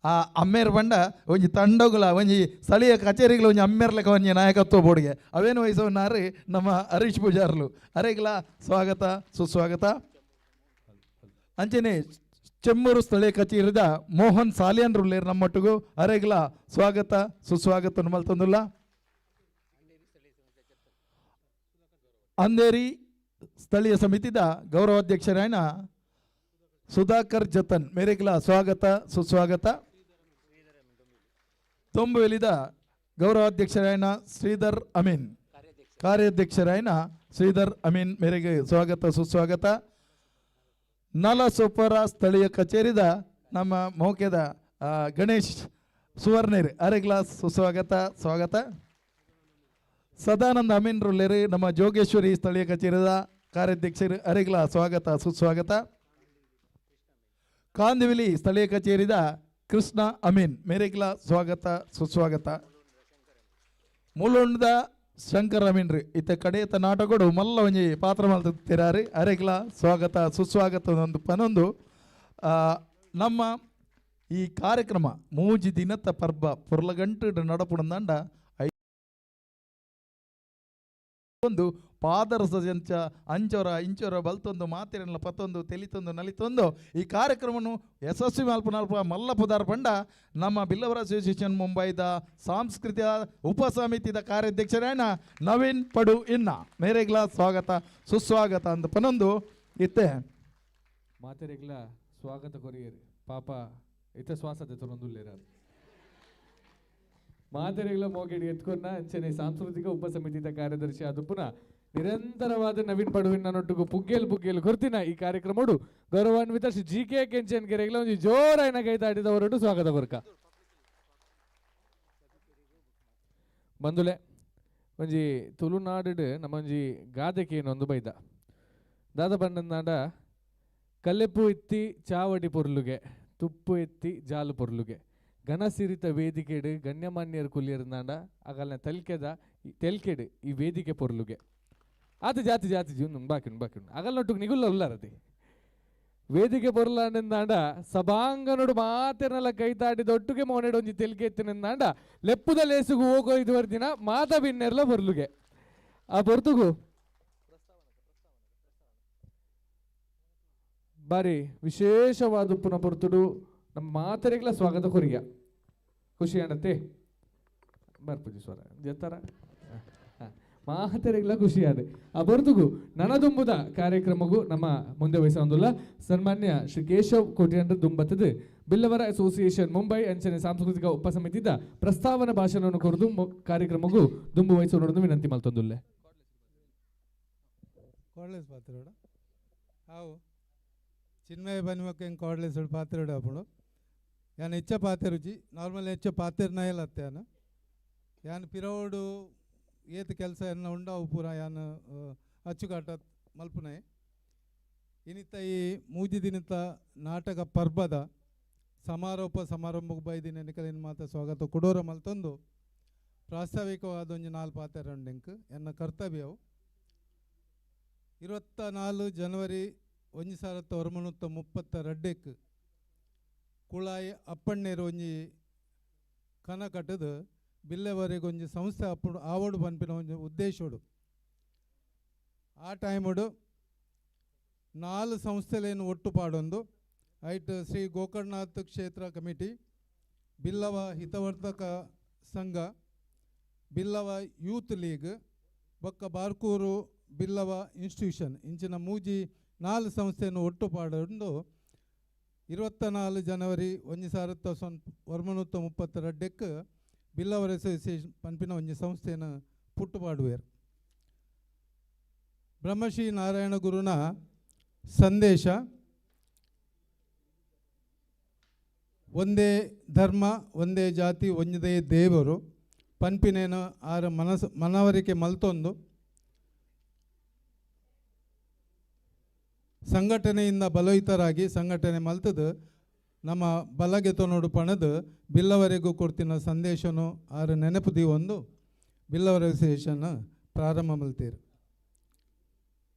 ಆ ಅಮ್ಮೇರು ಬಂಡ ಒಂಜಿ ತಂಡಗುಲ ಒಂಜಿ ಸ್ಥಳೀಯ ಕಚೇರಿಗಳು ಒಂಜಿ ಅಮ್ಮೇರ್ಲೆಕ ಒಂಜಿ ನಾಯಕತ್ವ ಬೋರ್ಡ್ಗೆ ಅವೇನು ವಹಿಸೋನಾರು ನಮ್ಮ ಹರೀಶ್ ಪೂಜಾರ್ಲು ಅರೇಗ್ಲ ಸ್ವಾಗತ ಸುಸ್ವಾಗತ. ಅಂಚನೆ ಚೆಮ್ಮೂರು ಸ್ಥಳೀಯ ಕಚೇರಿದ ಮೋಹನ್ ಸಾಲಿಯನ್ ರುಲ್ಲೇರ್ ನಮ್ಮೊಟ್ಟಿಗೂ ಅರೇಗ್ಲ ಸ್ವಾಗತ ಸುಸ್ವಾಗತ ಮಲ್ತೊಂದುಲ್ಲ. ಅಂದೇರಿ ಸ್ಥಳೀಯ ಸಮಿತಿದ ಗೌರವಾಧ್ಯಕ್ಷರಾಯನ ಸುಧಾಕರ್ ಜತನ್ ಮೇರೆಗ್ಲ ಸ್ವಾಗತ ಸುಸ್ವಾಗತ. ತೊಂಬುವೆಲಿದ ಗೌರವಾಧ್ಯಕ್ಷರಾಯನ ಶ್ರೀಧರ್ ಅಮೀನ್ ಕಾರ್ಯಾಧ್ಯಕ್ಷರಾಯನ ಶ್ರೀಧರ್ ಅಮೀನ್ ಮೇರೆಗೆ ಸ್ವಾಗತ ಸುಸ್ವಾಗತ. ನಲಸೊಪ್ಪರ ಸ್ಥಳೀಯ ಕಚೇರಿದ ನಮ್ಮ ಮೌಕ್ಯದ ಗಣೇಶ್ ಸುವರ್ಣೇರ್ ಅರೆಗ್ಲಾಸ್ ಸುಸ್ವಾಗತ ಸ್ವಾಗತ. ಸದಾನಂದ ಅಮೀನ್ ರುಲ್ಲೇರು ನಮ್ಮ ಜೋಗೇಶ್ವರಿ ಸ್ಥಳೀಯ ಕಚೇರಿದ ಕಾರ್ಯಾಧ್ಯಕ್ಷರು ಅರೆಗ್ಲ ಸ್ವಾಗತ ಸುಸ್ವಾಗತ. ಕಾಂದಿವಿಲಿ ಸ್ಥಳೀಯ ಕಚೇರಿದ ಕೃಷ್ಣ ಅಮೀನ್ ಮೇರೆಗ್ಲ ಸ್ವಾಗತ ಸುಸ್ವಾಗತ. ಮೂಲೊಂಡದ ಶಂಕರ್ ಅಮೀನ್ ರೀ ಇತ್ತ ಕಡೆಯತ ನಾಟಕಡು ಮಲ್ಲ ಒಂಜಿ ಪಾತ್ರ ಮಲ್ತಿರಾರಿ ಅರೆಗ್ಲ ಸ್ವಾಗತ ಸುಸ್ವಾಗತ ಒಂದು ಪನೊಂದು. ನಮ್ಮ ಈ ಕಾರ್ಯಕ್ರಮ ಮೂಜಿ ದಿನತ ಪರ್ಬ ಪೊರ್ಲಗಂಟು ನಡಪುಡಂದಾಂಡ ಒಂದು ಪಾದರಸ ಜಂಚ ಅಂಚೊರ ಇಂಚೊರ ಬಲ್ತೊಂದು ಮಾತಿರಲ್ಲ ಪತ್ತೊಂದು ತೆಲಿತೊಂದು ನಲಿತೊಂದು ಈ ಕಾರ್ಯಕ್ರಮನು ಯಶಸ್ವಿ ಮಲ್ಪ ನಲ್ಪ ಮಲ್ಲ ಪುದಾರ್ ಪಂಡ ನಮ್ಮ ಬಿಲ್ಲವರ ಅಸೋಸಿಯೇಷನ್ ಮುಂಬೈದ ಸಾಂಸ್ಕೃತಿಕ ಉಪಸಮಿತಿದ ಕಾರ್ಯಾಧ್ಯಕ್ಷರಾಯಣ ನವೀನ್ ಪಡು ಇನ್ನ ಮೇರೆಗ್ಲ ಸ್ವಾಗತ ಸುಸ್ವಾಗತ ಅಂತ ಪನೊಂದು ಇತ್ತೆ ಮಾತೆರೆಗ್ಲ ಸ್ವಾಗತ ಕೊರಿಯರು ಪಾಪ ಇತ್ತ ಶ್ವಾಸದ ತೊರೊಂದುಲ್ಲೇರ ಮಾತೆರೆಗ್ಲ ಮೋಗೆಡಿ ಎತ್ಕೊನ್ನ ಅಂಚನೆ ಸಾಂಸ್ಕೃತಿಕ ಉಪಸಮಿತಿದ ಕಾರ್ಯದರ್ಶಿ ಅದು ಪುನಃ ನಿರಂತರವಾದ ನವೀನ್ ಪಡುವಿನ ನೊಟ್ಟುಗು ಪುಗ್ಗೇಲ್ ಪುಗ್ಗೇಲ್ ಕೊರ್ತಿನ ಈ ಕಾರ್ಯಕ್ರಮಡು ಗೌರವಾನ್ವಿತ ಶ್ರೀ ಜಿ ಕೆ ಕೆಂಚನ್ ಗೆರೆಗ್ಲ ಒಂಜಿ ಜೋರಾಯಿನ ಕೈತಾಟಿದವರೊಟ್ಟು ಸ್ವಾಗತ ಕೊರ್ಕ. ಬಂದುಲೆ ಒಂಜಿ ತುಳುನಾಡು ನಮ್ಮೊಂಜಿ ಗಾದೆಗೆ ಏನೊಂದು ಬೈದ ದಾದ ಬಂಡಂದಾಂಡ ಕಲ್ಲೆಪ್ಪು ಎತ್ತಿ ಚಾವಡಿ ಪೊರ್ಲುಗೆ ತುಪ್ಪು ಎತ್ತಿ ಜಾಲು ಪೊರ್ಲುಗೆ ಘನಸಿರಿತ ವೇದಿಕೆಡು ಗಣ್ಯಮಾನ್ಯರು ಕುಲಿಯರ್ನಾಂಡ ಅಗಲ್ನ ತೆಲ್ಕೆದ ತೆಲ್ಕೆಡು ಈ ವೇದಿಕೆ ಪೊರ್ಲುಗೆ ಆತ ಜಾತಿ ಜಾತಿ ಜೀವನ ಬಾಕಿ ಬಾಕಿ ಅಗಲ್ನೊಟ್ಟಿಗೆ ನಿಗುಲ್ಲ ಉಲ್ಲಾರತಿ ವೇದಿಕೆ ಪೊರ್ಲಾಂಡಂದಾಂಡ ಸಭಾಂಗನೋಡು ಮಾತೆರ್ನಲ್ಲ ಕೈ ತಾಟಿದ ಒಟ್ಟುಗೆ ಮೋನೆಡು ಒಂಜಿ ತೆಲ್ಕೆ ಎತ್ತಿನಂದಾಂಡ ಲೆಪ್ಪುದ ಲೇಸುಗು ಹೋಗೋ ಇದುವರೆ ದಿನ ಮಾತ ಬಿನ್ನೆರ್ಲ ಪೊರ್ಲುಗೆ ಆ ಪೊರ್ತುಗು ಬಾರಿ ವಿಶೇಷವಾದ ಉಪ್ಪುನ ಪೊರ್ತುಡು ನಮ್ಮ ಮಾತರಿಗಳ ಸ್ವಾಗತ ಕೊರಿಯ ಖುಷಿ ಆಣತ್ತೆ ಬರ್ಪುಜಿ ಸ್ವರ ಜತ್ತರ ಮಾತರಿಗಳ ಖುಷಿ ಆದೆ ಆ ಬರ್ತುಗು ನನದುಂಬುದ ಕಾರ್ಯಕ್ರಮಗೂ ನಮ್ಮ ಮುಂದೆ ವಹಿಸೊಂದುಲ್ಲ ಸನ್ಮಾನ್ಯ ಶ್ರೀ ಕೇಶವ್ ಕೋಟ್ಯಾಂಡ್ರ ದುಂಬತ್ತದ ಬಿಲ್ಲವರ ಅಸೋಸಿಯೇಷನ್ ಮುಂಬೈ ಅಂಚನೆ ಸಾಂಸ್ಕೃತಿಕ ಉಪಸಮಿತಿದ ಪ್ರಸ್ತಾವನ ಭಾಷಣವನ್ನು ಕೊರದು ಕಾರ್ಯಕ್ರಮಗೂ ದುಂಬು ವಹಿಸೋಣ ವಿನಂತಿ ಮಲ್ತೊಂದುಲ್ಲೆ. ಕೋಡ್ಲೆಸ್ ಪಾತ್ರೋಡ ಹಾವು ಚಿನ್ಮಯ ಬನ್ಮಕ್ಕೆ ಹೆಂಗೆ ಕೋಡ್ಲೆಸ್ ಪಾತ್ರೋಡ ಅಪ್ಪುಡು ಯಾನ್ ಹೆಚ್ಚ ಪಾತೆ ರುಚಿ ನಾರ್ಮಲ್ ಹೆಚ್ಚ ಪಾತೆರ್ ನಯಲ್ ಅತ್ತೆ ಯಾನ್ ಯಾನ್ ಪಿರೋಡು ಏತ್ ಕೆಲಸ ಎನ್ನ ಉಂಡಾವು ಪೂರ ಯಾನ್ ಅಚ್ಚುಕಟ್ಟ ಮಲ್ಪುನೈ ಇನಿತ ಈ ಮೂಜಿ ದಿನತ ನಾಟಕ ಪರ್ಬದ ಸಮಾರೋಪ ಸಮಾರಂಭಕ್ಕೆ ಬೈದಿನ ನಿಕಲಿನ ಮಾತ ಸ್ವಾಗತ ಕೊಡೋರ ಮಲ್ತೊಂದು ಪ್ರಾಸ್ತಾವಿಕವಾದ ಒಂಜಿ ನಾಲ್ ಪಾತೆರ ಉಂಡು ಎನ್ನ ಕರ್ತವ್ಯವು 24 ಜನವರಿ 1932 ಕುಳಾಯಿ ಅಪ್ಪಣ್ಣೇರು ಒಂಜಿ ಕನ ಕಟ್ಟದು ಬಿಲ್ಲೆವರೆಗೆ ಒಂಜಿ ಸಂಸ್ಥೆ ಅಪ್ಪುಡು ಆವಡು ಪನ್ಪಿನ ಒಂಜಿ ಉದ್ದೇಶೋಡು ಆ ಟೈಮುಡು 4 ಸಂಸ್ಥೆಲೇನು ಒಟ್ಟು ಪಾಡೊಂದು ಐಟ್ ಶ್ರೀ ಗೋಕರ್ಣನಾಥ ಕ್ಷೇತ್ರ ಕಮಿಟಿ, ಬಿಲ್ಲವ ಹಿತವರ್ಧಕ ಸಂಘ, ಬಿಲ್ಲವ ಯೂತ್ ಲೀಗ್ ಬೊಕ್ಕ ಬಾರ್ಕೂರು ಬಿಲ್ಲವ ಇನ್ಸ್ಟಿಟ್ಯೂಷನ್ ಇಂಚಿನ ಮೂಜಿ 4 ಸಂಸ್ಥೆಯನ್ನು ಒಟ್ಟು ಪಾಡೊಂದು 24 ಜನವರಿ 1932 ಬಿಲ್ಲವರ ಅಸೋಸಿಯೇಷನ್ ಪನ್ಪಿನ ಒಂಜಿ ಸಂಸ್ಥೆಯನ್ನು ಪುಟ್ಟು ಪಾಡುವೇರು. ಬ್ರಹ್ಮಶ್ರೀ ನಾರಾಯಣ ಗುರುನ ಸಂದೇಶ ಒಂದೇ ಧರ್ಮ ಒಂದೇ ಜಾತಿ ಒಂದೇ ದೇವರು ಪನ್ಪಿನೇನು ಆರ ಮನಸ್ಸು ಮನವರಿಕೆ ಮಲ್ತೊಂದು ಸಂಘಟನೆಯಿಂದ ಬಲೋಹಿತರಾಗಿ ಸಂಘಟನೆ ಮಲ್ತದು ನಮ್ಮ ಬಲಗೆ ತೊನೋಡು ಪಣದು ಬಿಲ್ಲವರೆಗೂ ಕೊಡ್ತಿನ ಸಂದೇಶನು ಆರ ನೆನಪು ದೀವೊಂದು ಬಿಲ್ಲವರ ಅಸೋಸಿಯೇಷನ್ ಪ್ರಾರಂಭ ಮಲ್ತೀರು.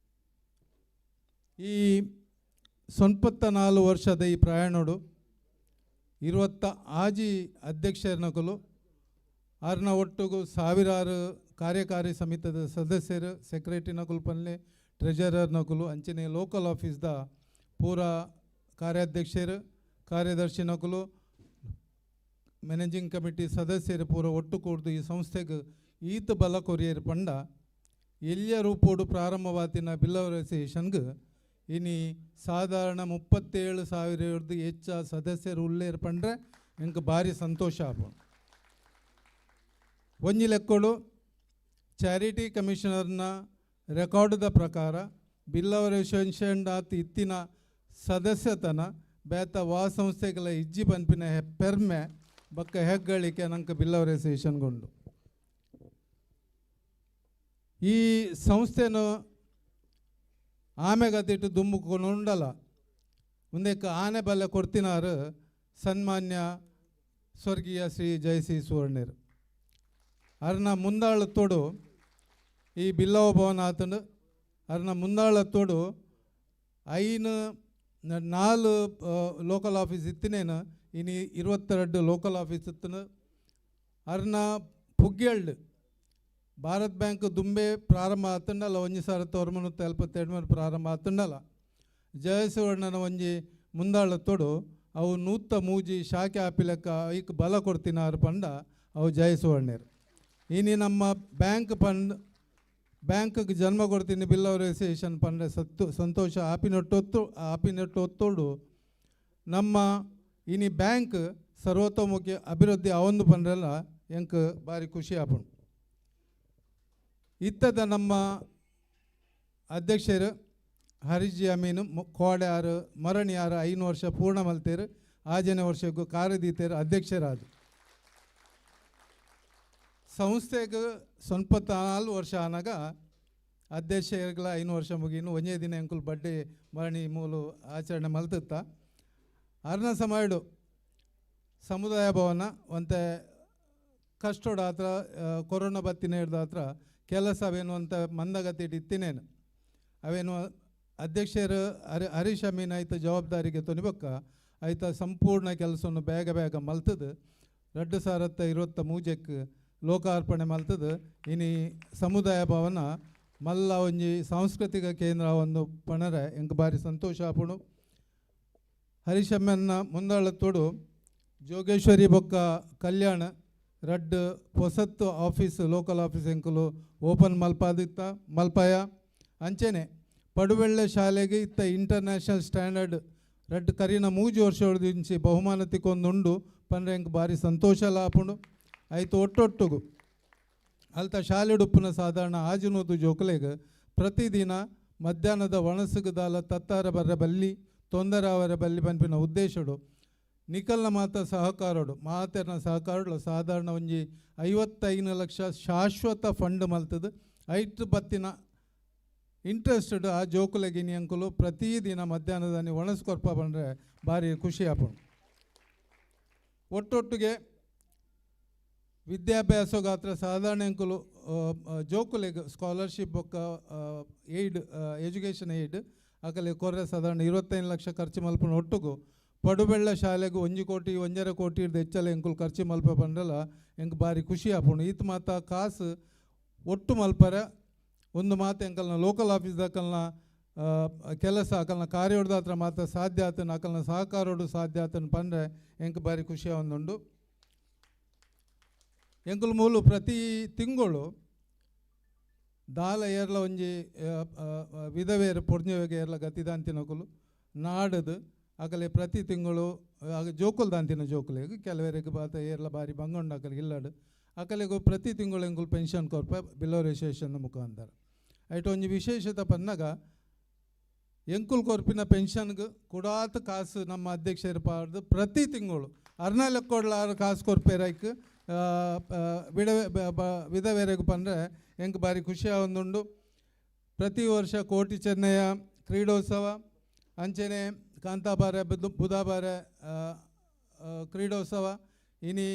ಈ 94 ವರ್ಷದ ಈ ಪ್ರಯಾಣೋಡು 26 ಅಧ್ಯಕ್ಷರನಕಲು ಆರ್ನ ಒಟ್ಟುಗು ಸಾವಿರಾರು ಕಾರ್ಯಕಾರಿ ಸಮಿತಿದ ಸದಸ್ಯರು, ಸೆಕ್ರೆಟರಿ ನಕಲು ಪನ್ಲೆ, ಟ್ರೆಜರರ್ ನಕಲು, ಅಂಚನೆ ಲೋಕಲ್ ಆಫೀಸ್ದ ಪೂರ ಕಾರ್ಯಾಧ್ಯಕ್ಷರು, ಕಾರ್ಯದರ್ಶಿ ನಕಲು, ಮ್ಯಾನೇಜಿಂಗ್ ಕಮಿಟಿ ಸದಸ್ಯರು ಪೂರ ಒಟ್ಟು ಕೂಡ್ದು ಈ ಸಂಸ್ಥೆಗೆ ಈತ ಬಲ ಕೊರಿಯರ್ ಪಂಡ ಎಲ್ಲಿಯ ರೂಪೋಡು ಪ್ರಾರಂಭವಾತಿನ ಬಿಲ್ಲವರ ಅಸೋಸಿಯೇಷನ್ಗೆ ಇನಿ ಸಾಧಾರಣ 37,000 ಹೆಚ್ಚ ಸದಸ್ಯರು ಉಲ್ಲೇರ್ ಪಂಡ್ರೆ ಎಂಕ್ ಭಾರಿ ಸಂತೋಷ ಆಪುಂಡು. ಒಂಜಿ ಲೆಕ್ಕೊಡು ಚಾರಿಟಿ ಕಮಿಷನರ್ನ ರೆಕಾರ್ಡ್ದ ಪ್ರಕಾರ ಬಿಲ್ಲವರ ಅಸೋಸಿಯೇಷನ್ ಆತ್ ಇತ್ತಿನ ಸದಸ್ಯತನ ಬೇತ ವಾ ಸಂಸ್ಥೆಗಳ ಇಜ್ಜಿ ಪನ್ಪಿನ ಪೆರ್ಮೆ ಬೊಕ್ಕ ಹೆಗ್ಗಳಿಕೆ ನಂಗೆ ಬಿಲ್ಲವರ ಅಸೋಸಿಯೇಷನ್ಗುಂಡು. ಈ ಸಂಸ್ಥೆನು ಆಮೆಗತಿಟ್ಟು ದುಂಬುಕೊಂಡಲ್ಲ ಮುಂದಕ್ಕೆ ಆನೆ ಬಲ್ಲ ಕೊಡ್ತಿನಾರು ಸನ್ಮಾನ್ಯ ಸ್ವರ್ಗೀಯ ಶ್ರೀ ಜಯಸಿ ಸುವರ್ಣರು. ಅರ್ನ ಮುಂದಾಳತ್ತೋಡು ಈ ಬಿಲ್ಲವ ಭವನ ಆತಂಡು. ಅರ್ನ ಮುಂದಾಳತ್ತೋಡು 5 4 ಲೋಕಲ್ ಆಫೀಸ್ ಇತ್ತಿನೇನು, ಇನಿ 22 ಲೋಕಲ್ ಆಫೀಸ್ ಇತ್ತನು. ಅರ್ನ ಪುಗ್ಗೆಲ್ಡ್ ಭಾರತ್ ಬ್ಯಾಂಕ್ ದುಂಬೆ ಪ್ರಾರಂಭ ಆತಂಡಲ್ಲ, 1972 ಪ್ರಾರಂಭ ಆತಂಡಲ್ಲ. ಜಯಸುವರ್ಣನ ಒಂಜಿ ಮುಂದಾಳತ್ತೋಡು ಅವು 103 ಶಾಖೆ ಆಪಿಲೆಕ್ಕ ಐಕ್ ಬಲ ಕೊಡ್ತಿನಾರು ಪಂಡ ಅವು ಜಯಸುವರ್ಣರು. ಇನಿ ನಮ್ಮ ಬ್ಯಾಂಕ್ ಪಂಡ್ ಬ್ಯಾಂಕ್ಗೆ ಜನ್ಮ ಕೊಡ್ತೀನಿ ಬಿಲ್ಲವರ್ ಅಸೋಸಿಯೇಷನ್ ಪಂಡ ಸತ್ತು ಸಂತೋಷ ಆಪಿನೊಟ್ಟೊತ್ತೋಡು ನಮ್ಮ ಇನಿ ಬ್ಯಾಂಕ್ ಸರ್ವತೋಮುಖಿ ಅಭಿವೃದ್ಧಿ ಅವಂದು ಪಂಡ್ರೆಲ್ಲ ಎಂಕ್ ಭಾರಿ ಖುಷಿ ಆಪುಂಡು. ಇತ್ತದ ನಮ್ಮ ಅಧ್ಯಕ್ಷರು ಹರಿಜಿ ಅಮೀನು ಕೋಡೆ ಆರು ಮರಣಿ ಆರು 5 ವರ್ಷ ಪೂರ್ಣ ಮಲ್ತೇರು, ಆಜನೇ ವರ್ಷಕ್ಕೂ ಕಾರ್ಯದೀತೇರು ಅಧ್ಯಕ್ಷರಾದ. ಸಂಸ್ಥೆಗೆ ಸ್ವಲ್ಪ 4 ವರ್ಷ ಆನಾಗ ಅಧ್ಯಕ್ಷರುಗಳ 5 ವರ್ಷ ಮುಗಿನು ಒಂದೇ ದಿನ ಅಂಕುಲ್ ಬಡ್ಡೆ ಮರಣಿ ಮೂಲು ಆಚರಣೆ ಮಲ್ತಿತ್ತ. ಅರ್ನ ಸಮಯಡು ಸಮುದಾಯ ಭವನ ಒಂತೆ ಕಷ್ಟೋಡ ಹತ್ರ ಕೊರೋನಾ ಬತ್ತಿನ ಹಿಡ್ದ ಹತ್ರ ಕೆಲಸ ಅವೇನು ಅಂತ ಮಂದಗತಿ ಇತ್ತಿನೇನು ಅವೇನು ಅಧ್ಯಕ್ಷರು ಹರೀಶ್ ಅಮೀನ್ ಆಯ್ತ ಜವಾಬ್ದಾರಿಗೆ ತೊನಿಬಕ್ಕ ಆಯ್ತ ಸಂಪೂರ್ಣ ಕೆಲಸವನ್ನು ಬೇಗ ಬೇಗ ಮಲ್ತದ 2023ಕ್ಕೆ ಲೋಕಾರ್ಪಣೆ ಮಲ್ತದ. ಇನಿ ಸಮುದಾಯ ಭವನ ಮಲ್ಲ ಒಂಜಿ ಸಾಂಸ್ಕೃತಿಕ ಕೇಂದ್ರ ಒಂದು ಪಣರೆ ಎಂಕ್ ಭಾರಿ ಸಂತೋಷ ಆಪುಂಡು. ಹರೀಶ್ ಅಮ್ಮನ್ನ ಮುಂದಾಳತ್ತೋಡು ಜೋಗೇಶ್ವರಿ ಬೊಕ್ಕ ಕಲ್ಯಾಣ ರಡ್ಡ್ ಪೊಸತ್ತು ಆಫೀಸ್ ಲೋಕಲ್ ಆಫೀಸ್ ಎಂಕುಲು ಓಪನ್ ಮಲ್ಪಾದಿತ್ತ ಮಲ್ಪಾಯ. ಅಂಚೆನೆ ಪಡುವೆಳ್ಳೆ ಶಾಲೆಗೆ ಇತ್ತ ಇಂಟರ್ನ್ಯಾಷನಲ್ ಸ್ಟ್ಯಾಂಡರ್ಡ್ ರಡ್ಡ್ ಕರಿನ 3 ವರ್ಷ ಬಹುಮಾನ ತಿಕ್ಕೊಂದುಂಡು ಪಂಡ್ರೆ ಎಂಕ್ ಭಾರಿ ಸಂತೋಷ ಆಪುಂಡು. ಆಯ್ತು ಒಟ್ಟೊಟ್ಟುಗು ಅಲ್ತ ಶಾಲೆಡುಪ್ಪುನ ಸಾಧಾರಣ ಆಜುನೂದು ಜೋಕುಲೆಗ್ ಪ್ರತಿದಿನ ಮಧ್ಯಾಹ್ನದ ಒಣಸುಗದಾಲ ತತ್ತಾರ ಬರ್ರ ಬಲ್ಲಿ ತೊಂದರೆ ಅವರ ಬಲ್ಲಿ ಪನ್ಪಿನ ಉದ್ದೇಶಡು ನಿಕಲ್ನ ಮಾತ ಸಹಕಾರೋಡು ಮಾತೆರ್ನ ಸಹಕಾರೋಡು ಸಾಧಾರಣ ಒಂಜಿ 55 ಲಕ್ಷ ಶಾಶ್ವತ ಫಂಡ್ ಮಲ್ತದ. ಐಟ್ ಬತ್ತಿನ ಇಂಟ್ರೆಸ್ಟೆಡ್ ಆ ಜೋಕುಲೆಗೆ ಅಂಕುಲು ಪ್ರತಿದಿನ ಮಧ್ಯಾಹ್ನದಾನಿ ಒಣಸ್ಕೊರ್ಪ ಬಂದರೆ ಭಾರಿ ಖುಷಿ ಆಪುಂಡು. ಒಟ್ಟೊಟ್ಟಿಗೆ ವಿದ್ಯಾಭ್ಯಾಸ ಗಾತ್ರ ಸಾಧಾರಣ ಅಂಕುಲು ಜೋಕುಲೆಗ್ ಸ್ಕಾಲರ್ಶಿಪ್ ಬೊಕ್ಕ ಏಡ್ ಎಜುಕೇಷನ್ ಏಡ್ ಅಕಲೆ ಕೊರ್ರೆ ಸಾಧಾರಣ 25 ಲಕ್ಷ ಖರ್ಚು ಮಲ್ಪುನ ಒಟ್ಟುಗು ಪಡುಬೆಳ್ಳ ಶಾಲೆಗೆ 1 ಕೋಟಿ 1.5 ಕೋಟಿ ಹೆಚ್ಚಲ ಎಂಕುಲು ಖರ್ಚು ಮಲ್ಪ ಬಂಡಲ ಎಂಕ್ ಭಾರಿ ಖುಷಿ ಆಪುಂಡು. ಈತ ಮಾತ ಕಾಸು ಒಟ್ಟು ಮಲ್ಪರೆ ಒಂದು ಮಾತು ಎಂಕಲ್ನ ಲೋಕಲ್ ಆಫೀಸ್ ಅಕಲ್ನ ಕೆಲಸ ಅಕಲ್ನ ಕಾರ್ಯೋಡ್ದ ಹತ್ರ ಮಾತ್ರ ಸಾಧ್ಯ ಆತನ ಅಕಲ್ನ ಸಹಕಾರೋಡು ಸಾಧ್ಯ ಆತನ ಪಂಡ್ರೆ ಎಂಕ್ ಭಾರಿ ಖುಷಿ ಒಂದುಂಡು. ಎಂಕುಲು ಮೂಲು ಪ್ರತಿ ತಿಂಗಳು ದಾಲ ಏರ್ಲ ಒಂಜಿ ವಿಧವೇರು ಪೊರ್ಜೆಗೆ ಏರ್ಲ ಗತಿದಾಂತಿನಕುಲು ನಾಡದು ಅಕಲೆ ಪ್ರತಿ ತಿಂಗಳು ಜೋಕುಲು ದಾಂತಿನ ಜೋಕುಲೆಗ್ ಕೆಲವರಿಗೆ ಬಾತ ಏರ್ಲ ಬಾರಿ ಬಂಗೊಂಡು ಅಕಲಿಗೆ ಇಲ್ಲಾಡು ಅಕಲೆಗು ಪ್ರತಿ ತಿಂಗಳು ಎಂಕುಲು ಪೆನ್ಷನ್ ಕೊರ್ಪ ಬಿಲೋ ರಿಜಿಸ್ಟ್ರೇಷನ್ ಮುಖಾಂತರ. ಐಟ್ ಒಂಜಿ ವಿಶೇಷತೆ ಪನ್ನಾಗ ಎಂಕುಲು ಕೊರ್ಪಿನ ಪೆನ್ಷನ್ಗೆ ಕುಡಾತ ಕಾಸು ನಮ್ಮ ಅಧ್ಯಕ್ಷರು ಪಾಡ್ದು ಪ್ರತಿ ತಿಂಗಳು ಅರ್ನ ಲೆಕ್ಕೊಡ್ಲಾರು ಕಾಸು ಕೊರ್ಪೇರೈಕ್ ವಿಡವೆ ವಿಧವೆರೆಗು ಪಂಡ್ರೆ ಎಂಕ್ ಭಾರಿ ಖುಷಿ ಒಂದುಂಡು. ಪ್ರತಿ ವರ್ಷ ಕೋಟಿ ಚೆನ್ನಯ್ಯ ಕ್ರೀಡೋತ್ಸವ ಅಂಚೆನೆ ಕಾಂತಾಬಾರೆ ಬುಧಾಬಾರೆ ಕ್ರೀಡೋತ್ಸವ ಇನಿ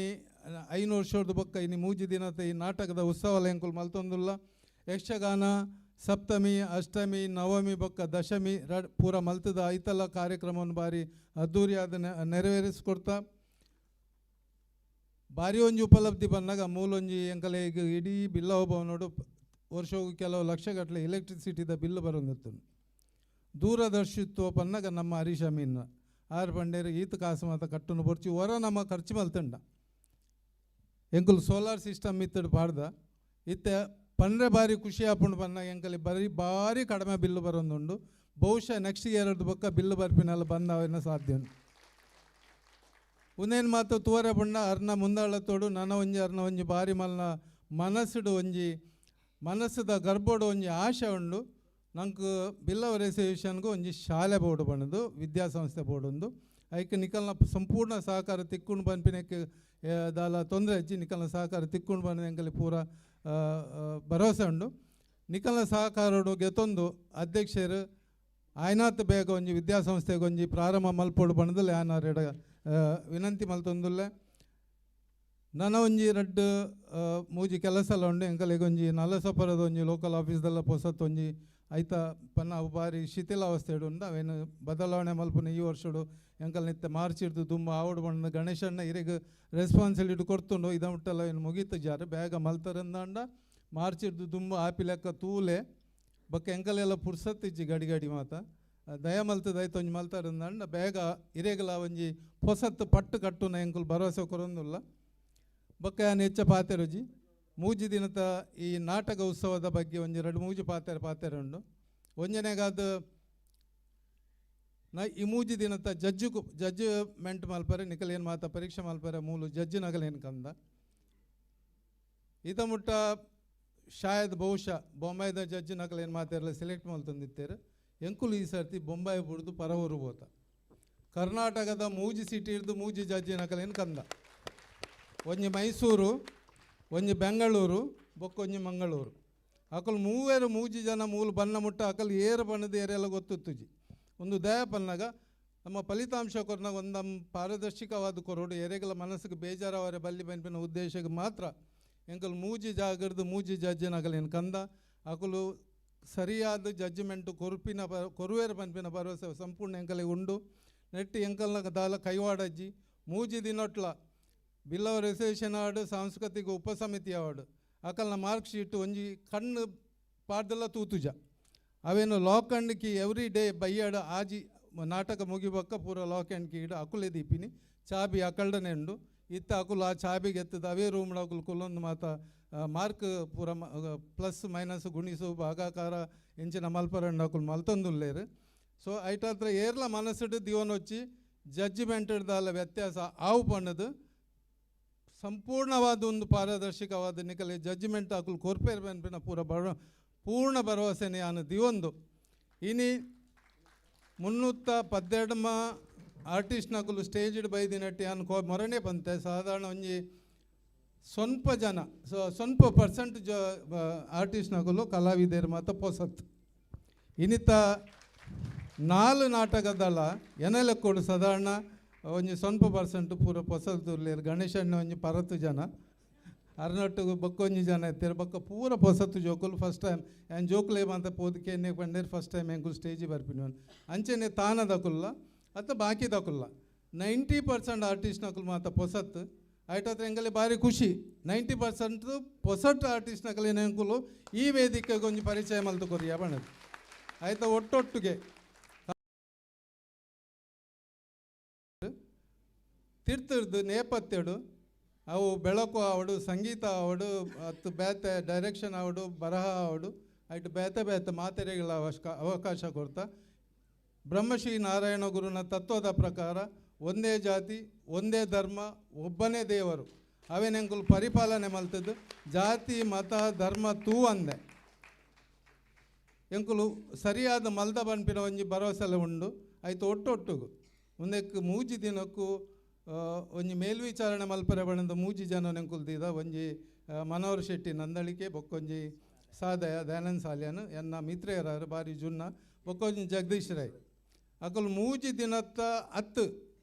5 ವರ್ಷದ ಬೊಕ್ಕ ಇನಿ 3 ದಿನದ ಈ ನಾಟಕದ ಉತ್ಸವ ಎಂಕುಲು ಮಲ್ತೊಂದುಲ್ಲ. ಯಕ್ಷಗಾನ ಸಪ್ತಮಿ ಅಷ್ಟಮಿ ನವಮಿ ಬೊಕ್ಕ ದಶಮಿ ಪೂರ ಮಲ್ತದ ಐತಲ್ಲ ಕಾರ್ಯಕ್ರಮವನ್ನು ಭಾರಿ ಅದ್ದೂರಿಯಾದ ನೆರವೇರಿಸಿಕೊಡ್ತಾ ಭಾರಿ ಒಂಜಿ ಉಪಲಬ್ಧಿ ಬಂದಾಗ ಮೂಲೊಂಜಿ ಎಂಕಲೆ ಈಗ ಇಡೀ ಬಿಲ್ಲವ ಭವನೋಡು ವರ್ಷಕ್ಕೂ ಕೆಲವು ಲಕ್ಷಗಟ್ಟಲೆ ಎಲೆಕ್ಟ್ರಿಸಿಟಿದ ಬಿಲ್ ಬರೋದಿತ್ತು. ದೂರದರ್ಶಿತ್ವ ಪನ್ನಾಗ ನಮ್ಮ ಹರೀಶ್ ಅಮೀನ್ ಆರು ಬಂಡೇರು ಈತ ಕಾಸು ಮಾತ ಕಟ್ಟುನು ಬೊರ್ಚಿ ಹೊರ ನಮ್ಮ ಖರ್ಚು ಮಲ್ತಂಡ ಎಂಕುಲು ಸೋಲಾರ್ ಸಿಸ್ಟಮ್ ಇತ್ತಡು ಪಾಡ್ದ ಇತ್ತೆ ಪಂಡ್ರೆ ಬಾರಿ ಖುಷಿ ಆಪುಂಡು ಪನ್ನ ಎಂಕಲಿ ಬರೀ ಭಾರಿ ಕಡಿಮೆ ಬಿಲ್ಲು ಬರೋದುಂಡು. ಬಹುಶಃ ನೆಕ್ಸ್ಟ್ ಇಯರ್ ಬೊಕ್ಕ ಬಿಲ್ಲು ಬರ್ಪಿನೆಲ್ಲ ಬಂದವೇನ ಸಾಧ್ಯ. ಉಂದೇನು ಮಾತು ತೂವರೆ ಬಣ್ಣ ಅರ್ನ ಮುಂದಾಳತ್ತೋಡು ನನ ಒಂಜಿ ಅರ್ನ ಒಂಜಿ ಬಾರಿ ಮಲ್ನ ಮನಸ್ಸುಡು ಒಂಜಿ ಮನಸ್ಸುದ ಗರ್ಭೋಡು ಒಂಜಿ ಆಶೆ ಉಂಡು. ನಂಗೆ ಬಿಲ್ಲವ ರಿಸರ್ವೇಷನ್ಗೂ ಒಂಜಿ ಶಾಲೆ ಬೋರ್ಡು ಬಣ್ಣದು ವಿದ್ಯಾಸಂಸ್ಥೆ ಬೋರ್ಡ್ ಒಂದು ಐಕ್ ನಿಕಲ್ನ ಸಂಪೂರ್ಣ ಸಹಕಾರ ತಿಕ್ಕೊಂಡು ಪನ್ಪಿನಕ್ಕೆ ದಾಲ ತೊಂದರೆ ಹಚ್ಚಿ ನಿಕಲ್ನ ಸಹಕಾರ ತಿಕ್ಕೊಂಡು ಬಂದ ಎಂಕಲಿ ಪೂರ ಭರವಸೆ ಉಂಡು. ನಿಕಲ್ನ ಸಹಕಾರಡು ಗೆತೊಂದು ಅಧ್ಯಕ್ಷರು ಆಯ್ನಾತ್ ಬೇಗ ಒಂಜಿ ವಿದ್ಯಾಸಂಸ್ಥೆಗೆ ಒಂಜಿ ಪ್ರಾರಂಭ ಮಲ್ಪೊಡು ಪಂಡದಲ್ಲ ಆನಾರೆಡ ವಿನಂತಿ ಮಲ್ತೊಂದುಲ್ಲೆ. ನನ ಒಂಜಿ ರಡ್ಡ್ ಮೂಜಿ ಕೆಲಸಲ ಉಂಡು ಎಂಕಲೆಗ್ ಒಂಜಿ ನಲಸಪುರದ ಒಂಜಿ ಲೋಕಲ್ ಆಫೀಸ್ದಲ್ಲ ಪೊಸತ್ ಒಂಜಿ ಐತ ಪನ್ನ ಅವು ಬಾರಿ ಶಿಥಿಲಾವಸ್ಥೆಡ್ ಉಂಡು ಅವೇನು ಬದಲಾವಣೆ ಮಲ್ಪುನ ಈ ವರ್ಷಡು ಎಂಕಲ್ ನಿತ್ಯ ಮಾರ್ಚ್ ಇಡ್ದು ದುಂಬು ಆವಡು ಪಂಡ ಗಣೇಶಣ್ಣ ಇರೆಗ್ ರೆಸ್ಪಾನ್ಸಿಬಿಲಿಟಿ ಕೊರ್ತುಂಡು ಇದ ಮುಟ್ಟಲ ಅವೇನು ಮುಗೀತು ಜಾರು ಬೇಗ ಮಲ್ತರಂದಾಂಡ ಮಾರ್ಚ್ ಇಡ್ದು ದುಂಬು ಆಪಿ ಲೆಕ್ಕ ತೂಲೆ ಬೊಕ್ಕ ಎಂಕಲೆಲ್ಲ ಪುರ್ಸತ್ತಿಜ್ಜಿ ಗಡಿ ಗಡಿ ಮಾತ ದಯ ಮಲ್ತದ ಐತ ಒಂಜಿ ಮಲ್ತರಂದಾಂಡ ಬೇಗ ಇರೆಗಲ ಒಂಜಿ ಪೊಸತ್ತು ಪಟ್ಟು ಕಟ್ಟುನ ಎಂಕುಲು ಭರವಸೆ ಕೊರೊಂದುಲ್ಲ. ಬೊಕ್ಕ ಯಾನ್ ಹೆಚ್ಚ ಪಾತೆರುಜಿ ಮೂಜಿ ದಿನದ ಈ ನಾಟಕ ಉತ್ಸವದ ಬಗ್ಗೆ ಒಂಜಿ ರಡ್ಡ್ ಮೂಜಿ ಪಾತೆರ ಪಾತೆರ ಉಂಡು. ಒಂಜನೆಗಾದ ನ ಈ ಮೂಜಿ ದಿನದ ಜಡ್ಜು ಜಡ್ಜ್ಮೆಂಟ್ ಮಲ್ಪರೆ ನಿಕಲೇನು ಮಾತ ಪರೀಕ್ಷೆ ಮಲ್ಪರೆ ಮೂಲು ಜಡ್ಜ್ ನಗಲೇನು ಕಂದ ಇದ ಮುಟ್ಟ ಶಾಯದ್ ಬಹುಶಃ ಬೊಂಬಾಯ್ದ ಜಡ್ಜ್ ನಕಲೇನು ಮಾತಾರಲ್ಲ ಸೆಲೆಕ್ಟ್ ಮಲ್ತೊಂದಿತ್ತೇರು ಎಂಕುಲು ಈ ಸರ್ತಿ ಬೊಂಬಾಯಿ ಬುಡ್ದು ಪರವೂರು ಬೋತ ಕರ್ನಾಟಕದ ಮೂಜಿ ಸಿಟಿ ಹಿಡ್ದು ಮೂಜಿ ಜಡ್ಜ್ ನಕಲೇನು ಕಂದ ಒಂಜಿ ಮೈಸೂರು ಒಂಜಿ ಬೆಂಗಳೂರು ಬೊಕ್ಕೊಂಜಿ ಮಂಗಳೂರು ಅಕಲ್ ಮೂವೇರು ಮೂಜಿ ಜನ ಮೂಲು ಬಣ್ಣ ಮುಟ್ಟ ಅಕಲ್ ಏರು ಬಣ್ಣದ ಏರೆಲ್ಲ ಗೊತ್ತುತ್ತುಜಿ ಒಂದು ದಯ ಪನ್ನಾಗ ನಮ್ಮ ಫಲಿತಾಂಶ ಕೊರ್ನಾಗ ಒಂದು ಪಾರದರ್ಶಕವಾದ ಕೊರೋಡು ಎರೆಗಲ ಮನಸ್ಸಿಗೆ ಬೇಜಾರವರೆ ಬಲ್ಲಿ ಬನ್ಪಿನ ಉದ್ದೇಶಕ್ಕೆ ಮಾತ್ರ ಎಂಕಲ್ ಮೂಜಿ ಜಾಗರ್ದು ಮೂಜಿ ಜಡ್ಜಿನಗಲೇನು ಕಂದ ಅಕಲು ಸರಿಯಾದ ಜಡ್ಜ್ಮೆಂಟು ಕೊರುಪಿನ ಕೊರುವೇರು ಪನ್ಪಿನ ಭರವಸೆ ಸಂಪೂರ್ಣ ಎಂಕಲಿಗೆ ಉಂಡು. ನೆಟ್ಟು ಎಂಕಲ್ನ ದಾಲ ಕೈವಾಡಜ್ಜಿ ಮೂಜಿ ದಿನೊಟ್ಲ ಬಿಲ್ಲವರ್ ಅಸೋಸಿಯೇಷನ್ ಆಡು ಸಾಂಸ್ಕೃತಿಕ ಉಪಸಮಿತಿ ಅವಾರ್ಡು ಅಕಲ್ನ ಮಾರ್ಕ್ ಶೀಟ್ ಒಂಜಿ ಕಣ್ಣು ಪಾಡ್ದಲ್ಲ ತೂತುಜ ಅವೇನು lock and key every day ಬಯ್ಯಾಡು ಆಜಿ ನಾಟಕ ಮುಗಿಬಕ್ಕ ಪೂರ ಲಾಕ್ ಆ್ಯಂಡ್ ಕೀ ಇಡು ಅಕುಲೆ ದೀಪಿನಿ ಚಾಬಿ ಅಕಲ್ಡನೆ ಉಂಡು ಇತ್ತ ಅಕುಲು ಆ ಚಾಬಿಗೆ ಎತ್ತದ ಅವೇ ರೂಮ್ ಅಕುಲು ಕುಲ್ಲೊಂದು ಮಾತ ಮಾರ್ಕ್ ಪೂರ ಪ್ಲಸ್ ಮೈನಸ್ ಗುಣಿಸು ಭಾಗಾಕಾರ ಎಂಚಿನ ಮಲ್ಪರಂಡು ಅಕುಲು ಮಲ್ತೊಂದುಲ್ಲೇರು. ಸೊ ಐಟಾತ್ರ ಏರ್ಲ ಮನಸ್ಸುಡು ದಿವನೊಚ್ಚಿ ಜಡ್ಜ್ಮೆಂಟ್ ದಾಲ ವ್ಯತ್ಯಾಸ ಆವು ಪಣ್ಣದು ಸಂಪೂರ್ಣವಾದ ಒಂದು ಪಾರದರ್ಶಕವಾದ ನಿಕಲೆ ಜಡ್ಜ್ಮೆಂಟ್ ಅಕುಲು ಕೊರ್ಪೇರ್ ಪನ್ಪಿನ ಪೂರ ಪೂರ್ಣ ಭರವಸೆನೆ ಯಾನು ದಿವೊಂದು. ಇನಿ 312 ಆರ್ಟಿಸ್ಟ್ ನಕುಲು ಸ್ಟೇಜ್ಡ್ ಬೈದಿನಟ್ಟಿ ಯಾನು ಕೋ ಮೊರನೆ ಪಂತೆ ಸಾಧಾರಣ ಒಂಜಿ ಸ್ವಲ್ಪ ಜನ ಸ್ವಲ್ಪ ಪರ್ಸೆಂಟ್ ಜ ಆರ್ಟಿಸ್ಟ್ ನಕುಲು ಕಲಾವಿದರು ಮಾತ ಪೊಸತ್ ಇನ್ನಿತ 4 ನಾಟಕದಲ್ಲ ಎನಲೆಕ್ಕೋಡು ಸಾಧಾರಣ ಒಂಜಿ ಸ್ವಲ್ಪ ಪರ್ಸೆಂಟ್ ಪೂರ ಪೊಸತ್ತುರ್ಲೇರು ಗಣೇಶಣ್ಣ ಒಂಜಿ ಪರತ್ತು ಜನ ಅರ್ನಟ್ಟು ಬೊಕ್ಕೊಂಜಿ ಜನ ಇತ್ತೀರು ಬೊಕ್ಕ ಪೂರ ಪೊಸತ್ತು ಜೋಕುಲು ಫಸ್ಟ್ ಟೈಮ್ ಆ್ಯಂಡ್ ಜೋಕುಲೇ ಅಂತ ಪೋದಕ್ಕೆ ಎಣ್ಣೆ ಪಂಡೇರು ಫಸ್ಟ್ ಟೈಮ್ ಎಂಕುಲು ಸ್ಟೇಜ್ ಬರ್ಪಿನ ಅಂಚೆನೆ ತಾನದಕುಲ್ಲ ಅತ್ತ ಬಾಕಿದಕುಲ್ಲ 90% ಆರ್ಟಿಸ್ಟ್ ನಕುಲು ಮಾತ ಪೊಸತ್ತು ಐಟತ್ರ ಎಂಗಲೆ ಭಾರಿ ಖುಷಿ 90% ಪೊಸಟ್ ಆರ್ಟಿಸ್ಟ್ ನಕಲೇನ ಎಂಕುಲು ಈ ವೇದಿಕೆಗೆ ಒಂಜಿ ಪರಿಚಯ ಮಲ್ತು ಕೊರಿಯ ಬಣ್ಣದು ಆಯ್ತಾ ಒಟ್ಟೊಟ್ಟಿಗೆ ತಿರ್ತಿರ್ದು ನೇಪಥ್ಯಡು ಅವು ಬೆಳಕು ಆವಡು ಸಂಗೀತ ಆವಡು ಅತ್ತು ಬೇತೆ ಡೈರೆಕ್ಷನ್ ಆವಡು ಬರಹ ಆವಡು ಐಟ್ ಬೇತೆ ಬೇತೆ ಮಾತೆರೆಗಳ ಅವಕಾಶ ಕೊಡ್ತಾ ಬ್ರಹ್ಮಶ್ರೀ ನಾರಾಯಣ ಗುರುನ ತತ್ವದ ಪ್ರಕಾರ ಒಂದೇ ಜಾತಿ ಒಂದೇ ಧರ್ಮ ಒಬ್ಬನೇ ದೇವರು ಅವೇನೆಂಕುಲು ಪರಿಪಾಲನೆ ಮಲ್ತದ್ದು ಜಾತಿ ಮತ ಧರ್ಮ ತೂ ಅಂದೆ ಎಂಕುಲು ಸರಿಯಾದ ಮಲ್ದ ಬನ್ಪಿನ ಒಂಜಿ ಭರವಸೆಲ್ಲ ಉಂಡು ಆಯ್ತು ಒಟ್ಟೊಟ್ಟುಗು ಒಂದಕ್ಕೆ ಮೂಜಿ ದಿನಕ್ಕೂ ಒಂಜಿ ಮೇಲ್ವಿಚಾರಣೆ ಮಲ್ಪರೆ ಬಣ್ಣದ ಮೂಜಿ ಜನ ನೆಂಕುಲ್ದಿದ ಒಂಜಿ ಮನೋಹರ್ ಶೆಟ್ಟಿ ನಂದಳಿಕೆ ಬೊಕ್ಕೊಂಜಿ ಸಾದಯ ದಯಾನಂದ್ ಸಾಲ್ಯಾನ್ ಎನ್ನ ಮಿತ್ರೆಯರಾರು ಬಾರಿ ಜುನ್ನ ಬೊಕ್ಕೊಂಜಿ ಜಗದೀಶ್ ರೈ ಅಕಲ್ ಮೂಜಿ ದಿನತ್ತ ಹತ್ತು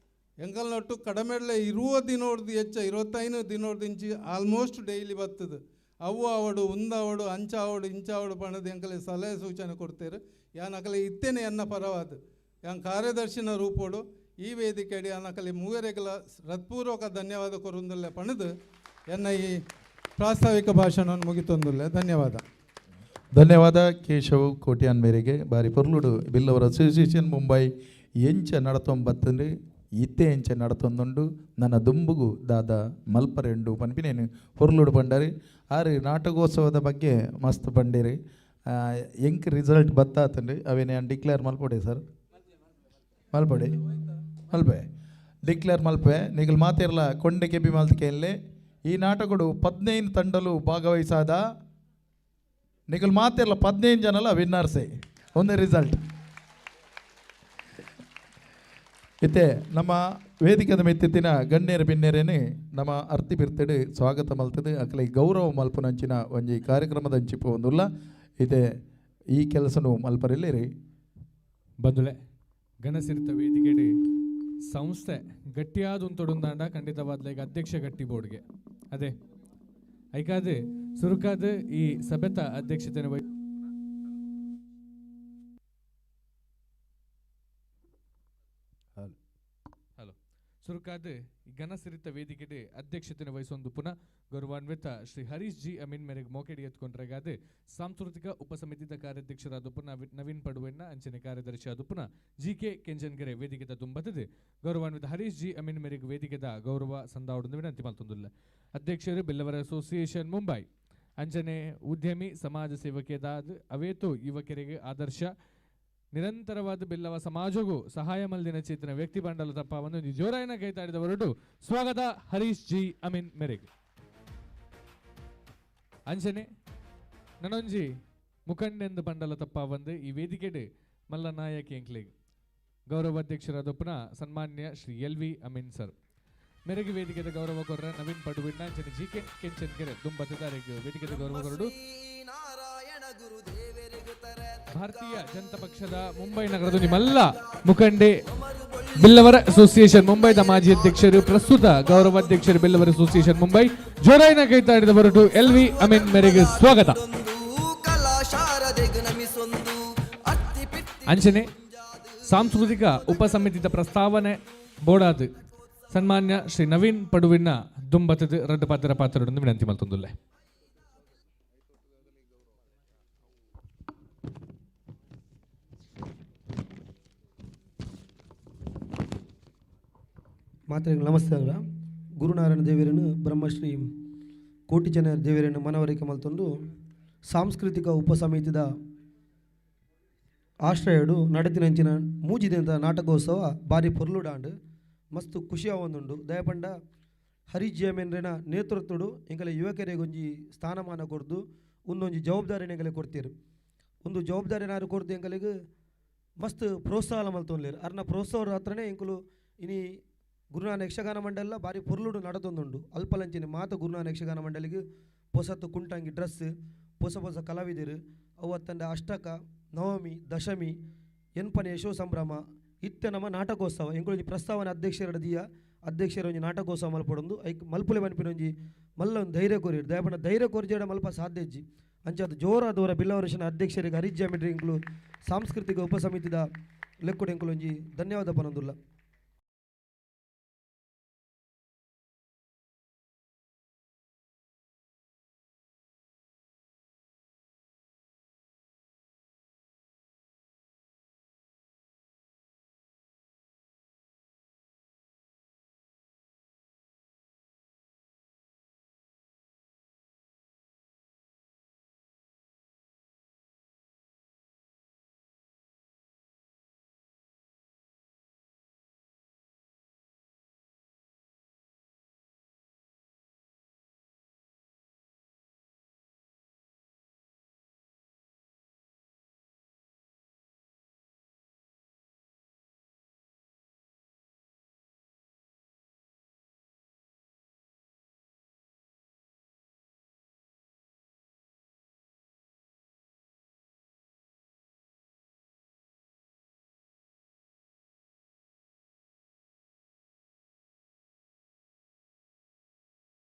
ಎಂಕಲ್ ನಟ್ಟು ಕಡಮೆಡ್ಲೆ 20 ದಿನೋರ್ದು ಹೆಚ್ಚ 25 ದಿನೋರ್ದು ಇಂಚಿ ಆಲ್ಮೋಸ್ಟ್ ಡೈಲಿ ಬರ್ತದೆ ಅವು ಆವಡು ಉಂದಾವಡು ಅಂಚಾವಡು ಇಂಚಾವಡು ಪಣದು ಎಂಕಲೆ ಸಲಹೆ ಸೂಚನೆ ಕೊಡ್ತೇರು ಯಾನ್ ಅಕಲೆ ಇತ್ತೇನೆ ಎನ್ನ ಪರವಾದ ಯಾನ್ ಕಾರ್ಯದರ್ಶಿನ ರೂಪೋಡು ಈ ವೇದಿಕೆಡಿ ಅನಕಲಿ ಮೂವರೆಗಲ ಹೃತ್ಪೂರ್ವಕ ಧನ್ಯವಾದ ಕೊರುಂದುಲ್ಲೆ ಪಣದು ಎನ್ನ ಈ ಪ್ರಾಸ್ತಾವಿಕ ಭಾಷಣವನ್ನು ಮುಗಿತೊಂದುಲ್ಲೆ. ಧನ್ಯವಾದ. ಧನ್ಯವಾದ ಕೇಶವ್ ಕೋಟ್ಯಾನ್ ಮೇರೆಗೆ. ಬಾರಿ ಪೊರ್ಲುಡು ಬಿಲ್ಲವರ ಅಸೋಸಿಯೇಷನ್ ಮುಂಬೈ ಎಂಚ ನಡತೊಂಬತ್ತಂದ್ರೆ ಇತ್ತೆ ಎಂಚ ನಡತೊಂದುಂಡು ನನ್ನ ದುಂಬುಗು ದಾದ ಮಲ್ಪರೆಂಡು ಪನ್ಪಿನೇನು ಪೊರ್ಲುಡು ಪಂಡರಿ ಆರು ನಾಟಕೋತ್ಸವದ ಬಗ್ಗೆ ಮಸ್ತ್ ಪಂಡಿರಿ. ಎಂಕ್ ರಿಸಲ್ಟ್ ಬತ್ತಾತಂಡ್ರಿ ಅವೇನೇ ಡಿಕ್ಲೇರ್ ಮಲ್ಪೊಡೆ ಸರ್ ಮಲ್ಪೊಡೆ ಮಲ್ಪೆ ಡಿಕ್ಲೇರ್ ಮಲ್ಪೆ ನಿಗಲ್ ಮಾತಿರಲ ಕೊಂಡೆ ಕೆಬಿ ಮಲ್ತಿಕೆಯಲ್ಲಿ ಈ ನಾಟಕಡು 15 ತಂಡಲು ಭಾಗವಹಿಸಾದ ನಿಗಲ್ ಮಾತಿರಲ 15 ಜನಲ ವಿನ್ನರ್ಸೆ ಒಂದೇ ರಿಸಲ್ಟ್. ಇತ್ತೆ ನಮ್ಮ ವೇದಿಕೆದ ಮೆತ್ತಿತ್ತಿನ ಗಣ್ಯರ ಬಿನ್ನೆರೇನೆ ನಮ್ಮ ಅರ್ತಿ ಬಿರ್ತಡು ಸ್ವಾಗತ ಮಲ್ತದೆ ಅಕಲೆ ಗೌರವ ಮಲ್ಪುನಂಚಿನ ಒಂಜಿ ಕಾರ್ಯಕ್ರಮದ ಅಂಚಿಪು ಒಂದುಲ್ಲ. ಇತ್ತೆ ಈ ಕೆಲಸನು ಮಲ್ಪರಿಲ್ಲೇರಿ. ಬಂದುಲೆ ಗಣಸಿರ್ತ ವೇದಿಕೆಡೆ ಸಂಸ್ಥೆ ಗಟ್ಟಿಯಾದ ಉಂತೊಡುಂದಾಂಡ ಖಂಡಿತವಾದ್ಲ ಈಗ ಅಧ್ಯಕ್ಷ ಗಟ್ಟಿ ಬೋರ್ಡ್ಗೆ ಅದೇ ಐಕಾದ ಸುರುಕಾದ ಈ ಸಭೆತ ಅಧ್ಯಕ್ಷತೆಯನ್ನು ಹಲೋ ಸುರುಕಾದ ಘನಸಿರಿತ ವೇದಿಕೆಡೆ ಅಧ್ಯಕ್ಷತೆಯನ್ನು ವಹಿಸೊಂದು ಪುನಃ ಗೌರವಾನ್ವಿತ ಶ್ರೀ ಹರೀಶ್ ಜಿ ಅಮೀನ್ ಮೇರೆಗೆ ಮೋಕೆಡಿ ಎತ್ಕೊಂಡ್ರೆಗಾದ ಸಾಂಸ್ಕೃತಿಕ ಉಪಸಮಿತಿದ ಕಾರ್ಯಾಧ್ಯಕ್ಷರಾದ ಪುನಃ ನವೀನ್ ಪಡುವೆನ್ನ ಅಂಚನೆ ಕಾರ್ಯದರ್ಶಿ ಆದ ಪುನಃ ಜಿ ಕೆ ಕೆಂಚನ್ಗೆರೆ ವೇದಿಕೆದ ತುಂಬತ್ತದೆ. ಗೌರವಾನ್ವಿತ ಹರೀಶ್ ಜಿ ಅಮೀನ್ ಮೇರೆಗೆ ವೇದಿಕೆದ ಗೌರವ ಸಂದಾವಡೊಂದು ವಿನಂತಿ ಮಲ್ತೊಂದುಲ್ಲ. ಅಧ್ಯಕ್ಷರು ಬಿಲ್ಲವರ ಅಸೋಸಿಯೇಷನ್ ಮುಂಬೈ ಅಂಚನೆ ಉದ್ಯಮಿ ಸಮಾಜ ಸೇವಕಿಯದಾದ ಅವೇತು ಯುವಕರಿಗೆ ಆದರ್ಶ ನಿರಂತರವಾದ ಬಿಲ್ಲವ ಸಮಾಜಗೂ ಸಹಾಯ ಮಲ್ದಿನ ಚೇತನ ವ್ಯಕ್ತಿ ಬಂಡಲ ತಪ್ಪವನ್ನು ಜೋರಾಯನ ಕೈತಾಡಿದವರಡು ಸ್ವಾಗತ ಹರೀಶ್ ಜಿ ಅಮೀನ್ ಮೇರೆಗೆ. ಅಂಚನೆ ನನೊಂಜಿ ಮುಖಂಡೆಂದು ಬಂಡಲ ತಪ್ಪ ಬಂದು ಈ ವೇದಿಕೆಡೆ ಮಲ್ಲ ನಾಯಕಿ ಎಂಕ್ಲೆಗ್ ಗೌರವಾಧ್ಯಕ್ಷರಾದ ಪುನಃ ಸನ್ಮಾನ್ಯ Shri L V Amin sir ಮೇರೆಗೆ ವೇದಿಕೆದ ಗೌರವ ಕೊರ್ರ ನವೀನ್ ಪಡುವಿನ ಅಂಚನೆ ಜಿ ಕೆ ಕೆಂಚನ್ಕೆರೆ ದುಂಬತ್ತದಾರಿಗೆ ವೇದಿಕೆದ ಗೌರವ ಕೊರಡು. ಭಾರತೀಯ ಜನತಾ ಪಕ್ಷದ ಮುಂಬೈ ನಗರದ ನಿಮ್ಮೆಲ್ಲ ಮುಖಂಡೆ ಬಿಲ್ಲವರ ಅಸೋಸಿಯೇಷನ್ ಮುಂಬೈದ ಮಾಜಿ ಅಧ್ಯಕ್ಷರು ಪ್ರಸ್ತುತ ಗೌರವಾಧ್ಯಕ್ಷರು ಬಿಲ್ಲವರ ಅಸೋಸಿಯೇಷನ್ ಮುಂಬೈ ಜೋರಾಯಿನ ಕೈತಾಡಿದ ಹೊರಟು ಎಲ್ ವಿ ಅಮೀನ್ ಮೇರೆಗೆ ಸ್ವಾಗತ. ಅಂಚನೆ ಸಾಂಸ್ಕೃತಿಕ ಉಪಸಮಿತಿದ ಪ್ರಸ್ತಾವನೆ ಬೋಡಾದ ಸನ್ಮಾನ್ಯ ಶ್ರೀ ನವೀನ್ ಪಡುವಿನ ದುಂಬತದ ರಡ್ಡು ಪಾತ್ರ ಪಾತ್ರರೊಂದು ವಿನಂತಿ ಮಲ್ತೊಂದುಲ್ಲೆ. ಮಾತ್ರೆಗಳು ನಮಸ್ಕಾರ. ಗುರುನಾರಾಯಣ ದೇವರನ್ನು ಬ್ರಹ್ಮಶ್ರೀ ಕೋಟಿ ಜನ ದೇವರನ್ನು ಮನವರಿಕೆ ಮಲ್ತೊಂದು ಸಾಂಸ್ಕೃತಿಕ ಉಪಸಮಿತಿದ ಆಶ್ರಯಡು ನಡೆತಿನಂಚಿನ ಮೂಜಿದಂಥ ನಾಟಕೋತ್ಸವ ಭಾರಿ ಪೊರ್ಲುಡಾಂಡ್ ಮಸ್ತ್ ಖುಷಿಯಾವೊಂದುಂಡು. ದಯಪಂಡ ಹರೀಶ್ ಜಯಮೇನ್ರಿನ ನೇತೃತ್ವಡು ಎಂಕಲೆ ಯುವಕರಿಗೊಂಜಿ ಸ್ಥಾನಮಾನ ಕೊರ್ದು ಒಂದೊಂಜಿ ಜವಾಬ್ದಾರಿನ ಎಂಕಲೆ ಕೊಡ್ತೀರು. ಒಂದು ಜವಾಬ್ದಾರಿನಾರು ಕೊರ್ದು ಎಂಕಲೆಗ್ ಮಸ್ತ್ ಪ್ರೋತ್ಸಾಹ ಮಲ್ತೊಂದ್ಲೇರು. ಅರ್ನ ಪ್ರೋತ್ಸಾಹ ಹತ್ರನೇ ಎಂಕುಲು ಇನಿ ಗುರುನಾನ ಯಕ್ಷಗಾನ ಮಂಡಲ ಭಾರಿ ಪೊರ್ಲುಡು ನಡತೊಂದುಂಡು. ಅಲ್ಪಲಂಚಿನ ಮಾತ ಗುರುನಾನ ಯಕ್ಷಗಾನ ಮಂಡಲಿಗೆ ಪೊಸತ್ತು ಕುಂಟಂಗಿ ಡ್ರೆಸ್ ಪೊಸ ಪೊಸ ಕಲಾವಿದರು ಅವತ್ತಂಡ ಅಷ್ಟಕ ನವಮಿ ದಶಮಿ ಎನ್ಪನೆ ಯಶೋ ಸಂಭ್ರಮ ಇತ್ತೆ ನಮ್ಮ ನಾಟಕೋತ್ಸವ ಎಂಕುಲೊಂಜಿ ಪ್ರಸ್ತಾವನೆ ಅಧ್ಯಕ್ಷರ ದಿಯ ಅಧ್ಯಕ್ಷರ ಒಂಜಿ ನಾಟಕೋತ್ಸವ ಮಲ್ಪಡೊಂದು ಐಕ್ ಮಲ್ಪುಲೆ ಮನ್ಪಿನೊಂಜಿ ಮಲ್ಲ ಒಂದು ಧೈರ್ಯ ಕೋರಿ ದಯಪಂಡ ಧೈರ್ಯ ಕೋರಿಜೇಡ ಮಲ್ಪ ಸಾಧ್ಯ ಇಜ್ಜಿ. ಅಂಚಾದ ಜೋರ ದೋರ ಬಿಲ್ಲವರುಷನ ಅಧ್ಯಕ್ಷರಿಗೆ ಹರೀಶ್ ಜಾಮಿಡ್ರಿ ಎಂಕುಲು ಸಾಂಸ್ಕೃತಿಕ ಉಪಸಮಿತಿದ ಲೆಕ್ಕುಡು ಎಂಕುಲೊಂಜಿ ಧನ್ಯವಾದ ಪನೊಂದುಲ್ಲ.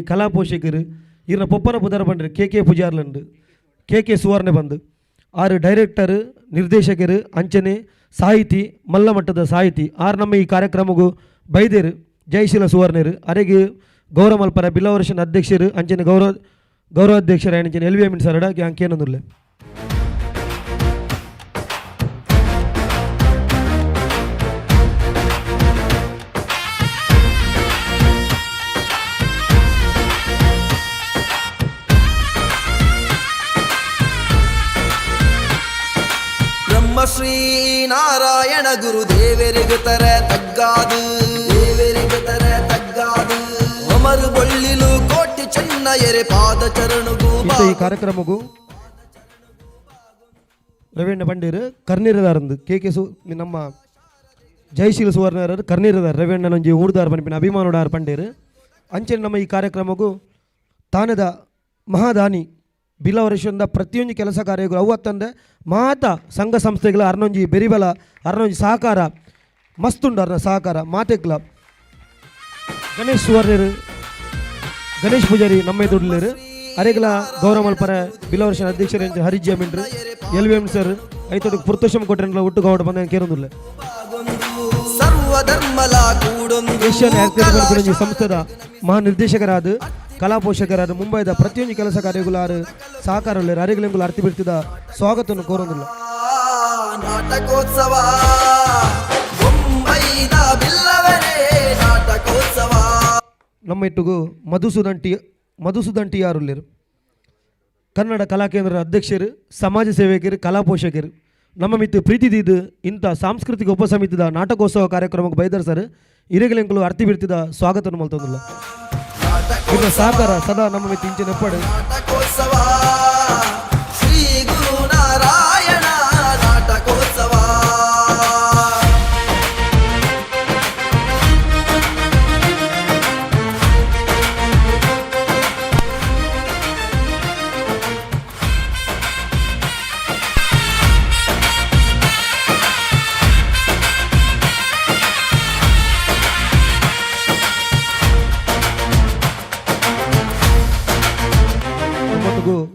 ಕಲಾ ಪೋಷಕರು ಇವ್ರನ್ನ ಪೊಪ್ಪನ ಪುದರ ಬಂಡ್ರೆ ಕೆ ಕೆ ಪೂಜಾರ್ಲಂಡು ಕೆ ಕೆ ಸುವರ್ಣೆ ಬಂದು ಆರು ಡೈರೆಕ್ಟರ್ ನಿರ್ದೇಶಕರು ಅಂಚನೆ ಸಾಹಿತಿ ಮಲ್ಲ ಮಟ್ಟದ ಸಾಹಿತಿ ಆರು ನಮ್ಮ ಈ ಕಾರ್ಯಕ್ರಮಗೂ ಬೈದೇರು ಜಯಶೀಲ ಸುವರ್ಣರು ಅರೆಗೆ ಗೌರವ ಮಲ್ಪರ ಬಿಲ್ಲವರ್ಷನ್ ಅಧ್ಯಕ್ಷರು ಅಂಚನೆ ಗೌರವಾಧ್ಯಕ್ಷರು ಅಂಚನೆ ಎಲ್ ವಿ ಎಮ್ ಸರ್ ಅಂಕೇನಂದುರ್ಲೆ. ಶ್ರೀ ನಾರಾಯಣ ಗುರು ದೇವರಿಗೆ ತರ ತಗ್ಗಾದು ದೇವರಿಗೆ ತರ ತಗ್ಗಾದು ಅಮರು ಬೊಳ್ಳಿಲು ಕೋಟಿ ಚೆನ್ನ ಎರೆ ಪಾದ ಚರಣಗೂ. ಈ ಕಾರ್ಯಕ್ರಮಗೂ ರವೀಣ್ಣ ಬಂಡೀರು ಕರ್ನೀರದಾರಂದು ಕೆ ಕೆ ಸು ನಮ್ಮ ಜಯಶೀಲ ಸುವರ್ಣರು ಕರ್ನೀರದಾರ್ ರವೀಣ್ಣನೊಂಜಿ ಊರ್ದಾರ್ ಪನ್ಪಿನ ಅಭಿಮಾನೋಡಾರ್ ಪಂಡೀರು ಅಂಚನೆ ನಮ್ಮ ಈ ಕಾರ್ಯಕ್ರಮಗೂ ತಾನದ ಮಹಾದಾನಿ ಬಿಲ್ಲವರೇಶ್ವರದ ಪ್ರತಿಯೊಂದು ಕೆಲಸ ಕಾರ್ಯಗಳು ಅವತ್ತಂದೆ ಮಾತ ಸಂಘ ಸಂಸ್ಥೆಗಳ ಅರ್ನೊಂಜಿ ಬೆರಿಬಲ ಅರ್ನೊಂಜಿ ಸಹಕಾರ ಮಸ್ತುಂಡು ಅರ್ನ ಸಹಕಾರ ಮಾತೆಕ್ಲ ಗಣೇಶ್ ಸುವರ್ಣರು ಗಣೇಶ್ ಪೂಜಾರಿ ನಮ್ಮ ಎದುರುಳ್ಳೇರು ಅರೆಗಲ ಗೌರವ ಮಲ್ಪರ ಬಿಲ್ಲವರೇಶ್ವರ ಅಧ್ಯಕ್ಷರು ಹರಿಜಿ ಅಮೀನ್ರು ಎಲ್ ವಿ ಎಂ ಸರ್ ಐತೊಟ್ಟು ಪುರ್ತೋಷಂ ಕೊಟ್ಟರೆ ಒಟ್ಟು ಗೌಡ ಬಂದ ಕೇರೊಂದುಲ್ಲ. ಏಷ್ಯನ್ ಆರ್ಕಿಟೆಕ್ಚರ್ ಸಂಸ್ಥೆದ ಮಹಾನಿರ್ದೇಶಕರಾದ ಕಲಾ ಪೋಷಕರಾದ ಮುಂಬೈದ ಪ್ರತಿಯೊಂದು ಕೆಲಸ ಕಾರ್ಯಗಳು ಸಹಕಾರ ಅರೆಗಲೆಂಗುಲ ಅರ್ತಿ ಬಿಡ್ತಿದ ಸ್ವಾಗತವನ್ನು ಕೋರೊಂದಿಲ್ಲ. ನಾಟಕೋತ್ಸವ ಮುಂಬೈದ ಬಿಲ್ಲವರೇ ನಾಟಕೋತ್ಸವ. ನಮ್ಮ ಇಟ್ಟುಗು ಮಧುಸೂದನ್ ಟಿ ಆರ್ ಉಲ್ಲೇರು ಕನ್ನಡ ಕಲಾ ಕೇಂದ್ರದ ಅಧ್ಯಕ್ಷರು, ಸಮಾಜ ಸೇವಕರು, ಕಲಾ ಪೋಷಕರು. ನಮ್ಮ ಮಿತ್ತು ಪ್ರೀತಿ ದೀದು ಇಂಥ ಸಾಂಸ್ಕೃತಿಕ ಉಪಸಮಿತಿದ ನಾಟಕೋತ್ಸವ ಕಾರ್ಯಕ್ರಮಕ್ಕೆ ಬೈದರ್ ಸರ್ ಇರೆಗಲೆಂಕುಲು ಅರ್ತಿ ಬಿಡ್ತಿದ ಸ್ವಾಗತವನ್ನು ಮಲ್ತೊಂದಿಲ್ಲ. ಇನ್ನು ಸಹಕಾರ ಸದಾ ನಮ್ಮ ಮಿತ್ತು ಇಂಚಿನ ಎಪ್ಪಡು. ನಾಟಕೋತ್ಸವ ಶ್ರೀ ಗುರು ನಾರಾಯಣ ನಾಟಕೋತ್ಸವ.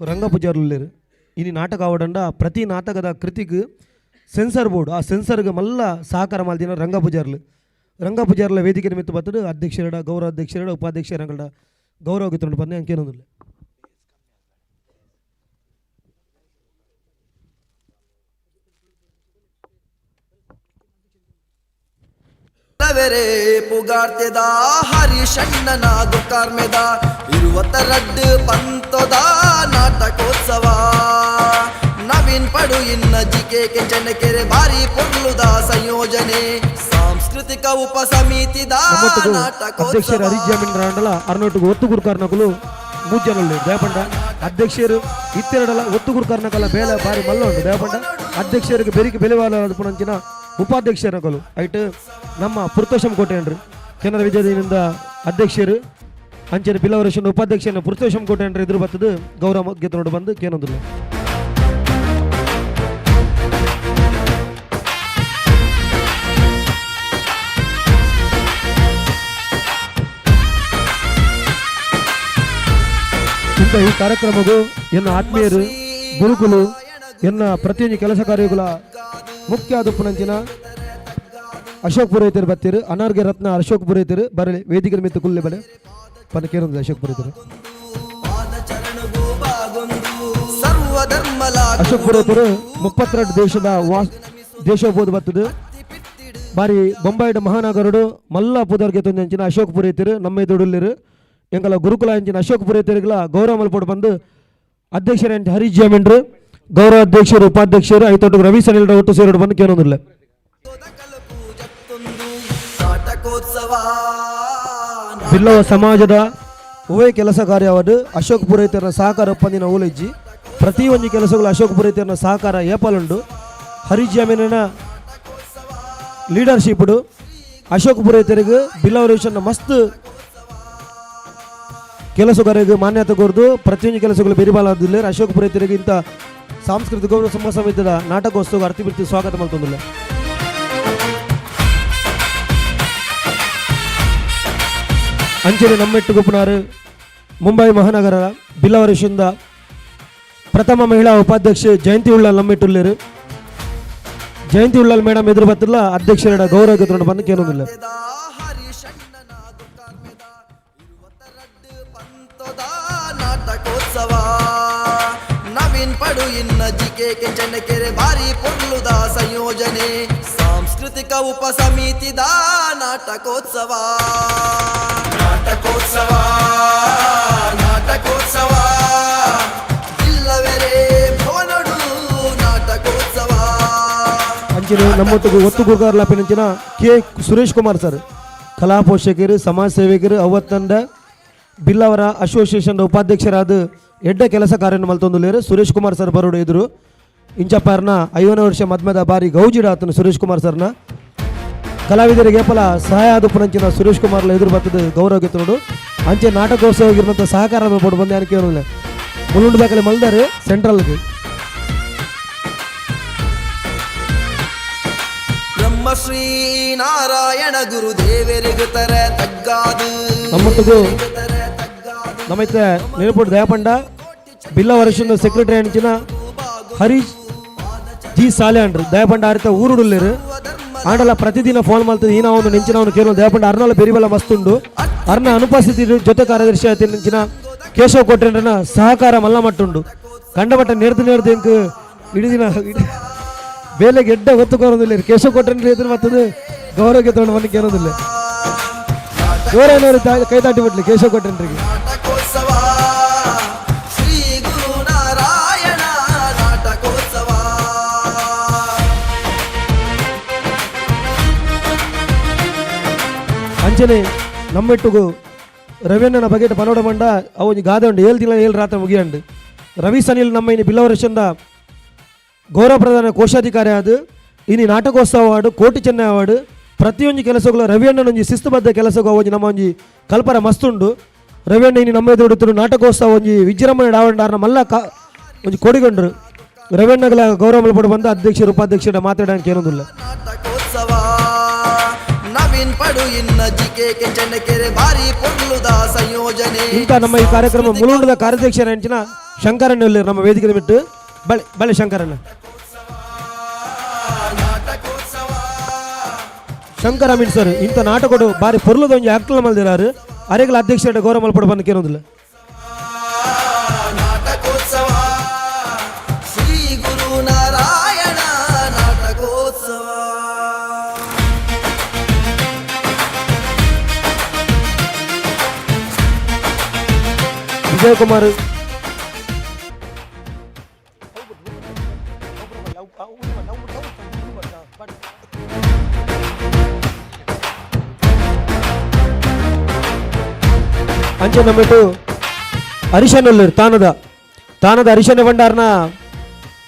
ರಂಗ ಪೂಜಾರುಲ್ಲೇರು ಇನಿ ನಾಟಕ ಆವಡಂಡ ಪ್ರತಿ ನಾಟಕದ ಕೃತಿಗೆ ಸೆನ್ಸರ್ ಬೋರ್ಡ್ ಆ ಸೆನ್ಸರ್ಗೆ ಮಲ್ಲ ಸಹಕಾರ ಮಾಲ್ದಿನ ರಂಗ ಪೂಜಾರ್ಲು. ರಂಗ ಪೂಜಾರ್ಲ ವೇದಿಕೆ ನಿಮಿತ್ತ ಬರ್ತದೆ ಅಧ್ಯಕ್ಷರಡ ಗೌರವ ಅಧ್ಯಕ್ಷರಡ ಉಪಾಧ್ಯಕ್ಷರಂಗಡ ಗೌರವ ಗಿತ್ತೊಂಡು ಬಂದೆ ಅಂಕೇನೊಂದಿಲ್ಲ. ಪುಗಾರ್ತೆದ ಹರಿಷಣ್ಣನ ದುಕಾರ್ಮೆದ ಇರುವತ್ತರಡ್ಡು ಪಂತದ ನಾಟಕೋತ್ಸವ. ನವೀನ್ ಪಡು ಇನ್ನ ಜಿಕೆ ಕೆಂಚನಕೆರೆ ಭಾರಿ ಪೊರ್ಲುದ ಸಂಯೋಜನೆ ಸಾಂಸ್ಕೃತಿಕ ಉಪಸಮಿತಿದ ಅಧ್ಯಕ್ಷರು ಹರೀಶ್ ಜಾಮೀನ್ ರಾಂಡಲ ಅರ್ನೋಟಿಗೆ ಒತ್ತು ಗುರುಕಾರ್ನಕುಲು ಮೂಜನೊಳ್ಳೆ ದೇಪಂಡ ಅಧ್ಯಕ್ಷರು ಇತ್ತೆರಡಲ ಒತ್ತು ಗುರುಕಾರ್ನಕಲ ಬೇಲೆ ಬಾರಿ ಮಲ್ಲ ಉಂಟು ದೇಪಂಡ ಅಧ್ಯಕ್ಷರಿಗೆ ಬೆರಿಕೆ ಬೆಲೆವಾಲ ಪುಣಂಚಿನ ಉಪಾಧ್ಯಕ್ಷರಕಲು ಐಟ್ ನಮ್ಮ ಪುರ್ತೋಷಂ ಕೋಟೆಯನ್ರು ಕೆನರಾ ವಿಜಯದಿಂದ ಅಧ್ಯಕ್ಷರು ಅಂಚನೆ ಬಿಲ್ಲವರೇಶ್ವರ ಉಪಾಧ್ಯಕ್ಷನ ಪುರ್ತೋಷಂ ಕೋಟೆಯನ್ರು ಎದುರು ಬರ್ತದೆ ಗೌರವ ಗೆದ್ದನೋಡು ಬಂದು ಕೇನೊಂದಿಲ್ಲ. ಇಂಥ ಈ ಕಾರ್ಯಕ್ರಮಗೂ ಎನ್ನ ಆತ್ಮೀಯರು ಗುರುಕುಲು ಎನ್ನ ಪ್ರತಿಯೊಂದು ಕೆಲಸ ಕಾರ್ಯಗಳ ಮುಖ್ಯ ಆದುಪ್ಪುನಂಚಿನ ಅಶೋಕ್ ಪುರೋಹಿತರು ಬತ್ತೀರು ಅನಾರ್ಗೆ ರತ್ನ ಅಶೋಕ್ ಪುರೋಹಿತರು ಬರಲಿ ವೇದಿಕೆ ಮಿತ್ತು ಕುಲ್ಲೆ ಬಲೆ ಪನ್ನ ಕೇರೊಂದು ಅಶೋಕ್ ಪುರೋಹಿತರು. ಅಶೋಕ್ ಪುರೋಹಿತರು 32 ದೇಶದ ದೇಶ ಬೋದು ಬರ್ತದೆ ಬಾರಿ ಬೊಂಬಾಯಿಡ ಮಹಾನಗರಡು ಮಲ್ಲ ಪುದರ್ಗೆ ತೊಂದಂಚಿನ ಅಶೋಕ್ ಪುರೋಹಿತರು ನಮ್ಮ ಎದುರುಳ್ಳಿರು ಎಂಗಲ ಗುರುಕುಲ ಅಂಚಿನ ಅಶೋಕ್ ಪುರೋಹಿತರಿಗಳ ಗೌರವ ಮಲ್ಪೋಡು ಬಂದು ಅಧ್ಯಕ್ಷರ ಹರೀಶ್ ಜಾಮೀನ್ರು ಗೌರವ ಅಧ್ಯಕ್ಷರು ಉಪಾಧ್ಯಕ್ಷರು ಐತೊಟ್ಟು ರವಿ ಸನಿಲ್ ಒಟ್ಟು ಸೇರೋಡು ಬಂದು ಕೇಳೊಂದಿಲ್ಲ. ಬಿಲ್ಲವ ಸಮಾಜದ ಉಭಯ ಕೆಲಸ ಕಾರ್ಯವಾದ ಅಶೋಕ್ ಪುರೋಹಿತರ ಸಹಕಾರ ಒಪ್ಪಂದಿನ ಓಲಜ್ಜಿ ಪ್ರತಿಯೊಂದು ಕೆಲಸಗಳು ಅಶೋಕ್ ಪುರೋಹಿತರ ಸಹಕಾರ ಏಪಲುಂಡು. ಹರೀಶ್ ಜಾಮೀನಿನ ಲೀಡರ್ಶಿಪ್ಡು ಅಶೋಕ್ ಪುರೋಹಿತರಿಗೆ ಬಿಲ್ಲವರೇಶನ ಮಸ್ತ್ ಕೆಲಸಗಾರರಿಗೆ ಮಾನ್ಯತೆ ಕೊರದು ಪ್ರತಿಯೊಂದು ಕೆಲಸಗಳು ಬೆರಿಬಾಲಾದಿಲ್ಲ. ಅಶೋಕ್ ಪುರೋಹಿತರಿಗೆ ಇಂಥ ಸಾಂಸ್ಕೃತಿಕ ಗೌರವ ಸಮ ಸಮಿತಿದ ನಾಟಕೋತ್ಸವ ಅರ್ತಿ ಬಿಡ್ತಿ ಸ್ವಾಗತ ಮಲ್ತೊಂದಿಲ್ಲ. ಅಂಚನೆ ನಮ್ಮೆಟ್ಟು ಗುಪ್ಪನಾರು ಮುಂಬೈ ಮಹಾನಗರ ಬಿಲ್ಲವರೇಶಿಂದ ಪ್ರಥಮ ಮಹಿಳಾ ಉಪಾಧ್ಯಕ್ಷೆ ಜಯಂತಿ ಉಳ್ಳಾಲ್ ನಮ್ಮೆಟ್ಟುಳ್ಳೇರು. ಜಯಂತಿ ಉಳ್ಳಾಲ್ ಮೇಡಮ್ ಎದುರು ಬತ್ತಿಲ್ಲ ಅಧ್ಯಕ್ಷರ ಗೌರವ ಗೆದ್ಕೊಂಡು ಬಂದು ಕೇಳೊಂದಿಲ್ಲ. ನಾಟಕೋತ್ಸವ ನವೀನ್ ಪಡು ಇನ್ನ ಜಿಕೆ ಕೆಂಚನಕೆರೆ ಭಾರಿ ಪೊರ್ಲುದ ಸಂಯೋಜನೆ ಸಾಂಸ್ಕೃತಿಕ ಉಪಸಮಿತಿದ ನಾಟಕೋತ್ಸವ ನಾಟಕೋತ್ಸವ ನಾಟಕೋತ್ಸವ ಇಲ್ಲವರೇ ಭವನಡು ನಾಟಕೋತ್ಸವ. ಅಂಚಿನ ನಮ್ಮೊಟ್ಟಿಗೆ ಒತ್ತು ಗುರುಗಾರ್ಲಾಪಿನಂಚಿನ ಕೆ ಸುರೇಶ್ ಕುಮಾರ್ ಸರ್ ಕಲಾ ಪೋಷಕರು ಸಮಾಜ ಸೇವಕರು ಅವತ್ತಂಡ ಬಿಲ್ಲವರ ಅಸೋಸಿಯೇಷನ್ ಉಪಾಧ್ಯಕ್ಷರಾದ ಎಡ್ಡ ಕೆಲಸ ಕಾರ್ಯ ಮಲ್ತೊಂದುಲ್ಲೇರು ಸುರೇಶ್ ಕುಮಾರ್ ಸರ್ ಬರೋಡು ಎದುರು ಇಂಚಪ್ಪಾರ್ನ 50 ವರ್ಷ ಮದ್ಮದ ಬಾರಿ ಗೌಜಿಡ ಆತನ ಸುರೇಶ್ ಕುಮಾರ್ ಸರ್ನ ಕಲಾವಿದರಿಗೆ ಏಪಲ ಸಹಾಯ ಆದುಪ್ಪುನಂಚಿನ ಸುರೇಶ್ ಕುಮಾರ್ಲ ಎದುರು ಬರ್ತದೆ ಗೌರವ ಗೆತ್ತನೋಡು. ಅಂಚೆ ನಾಟಕೋತ್ಸವ ಇರುವಂಥ ಸಹಕಾರ ಬೋರ್ಡ್ ಬಂದು ಯಾಕೆ ಕೇಳೋದಿಲ್ಲ. ಮುಲುಂಡು ದಾಖಲೆ ಮಲ್ದಾರು ಸೆಂಟ್ರಲ್ಗೆ. ಬ್ರಹ್ಮಶ್ರೀ ನಾರಾಯಣ ಗುರುದೇವರಿಗೆ ತರ ತಗ್ಗಾದು. ನಮ್ಮೊಟ್ಟಿಗೂ ನಮ್ಮೈತೆ ನೆನಪುಟ್ಟು ದಯಾಪಂಡ ಬಿಲ್ಲ ವರ್ಷದ ಸೆಕ್ರೆಟರಿ ಅಂಚಿನ ಹರೀಶ್ ಜಿ ಸಾಲೆ ಅಂಡ್ರು ದಯಾಪಂಡ ಆರಿತ ಊರುಡುಲ್ಲೇರು ಆಂಡಲ ಪ್ರತಿದಿನ ಫೋನ್ ಮಾಡ್ತದೆ ಈ ನಾವು ನೆಂಚಿನ ಅವನು ಕೇಳುವ ದಯಾಪಂಡ ಅರ್ನಾಲ ಬೆರಿಬಲ ಮಸ್ತುಂಡು ಅರ್ನ ಅನುಪಸ್ಥಿತಿ ಜೊತೆ ಕಾರ್ಯದರ್ಶಿ ನೆಂಚಿನ ಕೇಶವ ಕೊಟ್ರೆಂಡ್ರನ ಸಹಕಾರ ಮಲ್ಲ ಮಟ್ಟುಂಡು ಕಂಡಮಟ್ಟ ನೇರ್ದು ನೇರ್ದು ಎಂಕ್ ಇಡೀ ದಿನ ಬೇಲೆಗೆ ಎಡ್ಡ ಒತ್ತುಕೋರೋದಿಲ್ಲ ಕೇಶವ ಕೊಟ್ರೆಂಡ್ರ ಎದುರು ಮತ್ತದು ಗೌರವಕ್ಕೆ ತಗೊಂಡು ಮನೆ ಕೇಳೋದಿಲ್ಲ ಜೋರೇನವರು ಕೈ ತಾಟಿ ಬಿಟ್ಲಿ ಕೇಶವ ಕೊಟ್ರೆಂಡ್ರಿಗೆ. ಶ್ರೀ ಗುರು ನಾರಾಯಣ ನಾಟಕೋತ್ಸವ. ಅಂಚನೆ ನಮ್ಮೆಟ್ಟುಗು ರವಿಯಣ್ಣನ ಬಗೆಟ್ ಪನೋಡ ಮಂಡ ಅವು ಗಾದೆ ಉಂಡು 7 ತಿಂಗಳ 7 ರಾತ್ರಿ ಮುಗಿಯಂಡು ರವಿ ಸನಿಲ್ ನಮ್ಮ ಇನ್ನು ಬಿಲ್ಲವರಶಂದ ಗೌರವ ಪ್ರಧಾನ ಕೋಶಾಧಿಕಾರಿ ಆದ ಇನಿ ನಾಟಕೋತ್ಸವ ಅವಾರ್ಡು ಕೋಟಿ ಚೆನ್ನೈ ಅವಾರ್ಡು ಪ್ರತಿಯೊಂದು ಕೆಲಸಗಳು ರವಿಯಣ್ಣನೊಂಜಿ ಶಿಸ್ತುಬದ್ಧ ಕೆಲಸಗೂ ಒಂಜಿ ನಮ್ಮ ಒಂಜಿ ಕಲ್ಪರ ಮಸ್ತುಂಡು ರವಿಯಣ್ಣ ಇನಿ ನಮ್ಮ ಎದುರು ನಾಟಕೋತ್ಸವ ಒಂಜಿ ವಿಜೃಂಭಣೆ ಡಾವಂಡಾರ್ನ ಮಲ್ಲ ಕಾ ಒಂಜಿ ಕೊಡಿಗೊಂಡ್ರು ರವಿಯಣ್ಣಗಳ ಗೌರವ ಮಲ್ಪಡು ಬಂದ ಅಧ್ಯಕ್ಷರು ಉಪಾಧ್ಯಕ್ಷರ ಮಾತಾಡೋಕೆ ಏನೊಂದಿಲ್ಲ. ನಾಟಕೋತ್ಸವ ನವೀನ್ ಪಡು ಇನ್ನ ಜಿಕೆ ಕೆಂಚನಕೆರೆ ಭಾರಿ ಪೊರ್ಲುದ ಸಂಯೋಜನೆ. ಇಂಥ ನಮ್ಮ ಈ ಕಾರ್ಯಕ್ರಮ ಮುಲುಂಡದ ಕಾರ್ಯಾಧ್ಯಕ್ಷರ ಹೆಂಚಿನ ಶಂಕರಣ್ಣ ನಮ್ಮ ವೇದಿಕೆ ಬಿಟ್ಟು ಬಳೆ ಬಳೆ ಶಂಕರಣ್ಣ ಶಂಕರ ಅಮೀನ್ ಸರ್ ಇಂಥ ನಾಟಕಡು ಬಾರಿ ಪೊರ್ಲದ ಒಂಜಿ ಆಕ್ಟಲ್ ಮಲ್ದಿರಾರು ಅರೆಗಳ ಅಧ್ಯಕ್ಷರ ಗೌರವ ಮಲ್ಪಡು ಬಂದು ಕೇಳೋದಿಲ್ಲ. ನಾಟಕೋತ್ಸವ ಶ್ರೀ ಗುರು ನಾರಾಯಣ ನಾಟಕೋತ್ಸವ. ವಿಜಯಕುಮಾರ್ ಅಂಚೆ ನಮ್ಮಿಟ್ಟು ಹರಿಶನಲ್ಲೂರು ತಾನದ ತಾನದ ಹರಿಶನ ಭಂಡಾರನ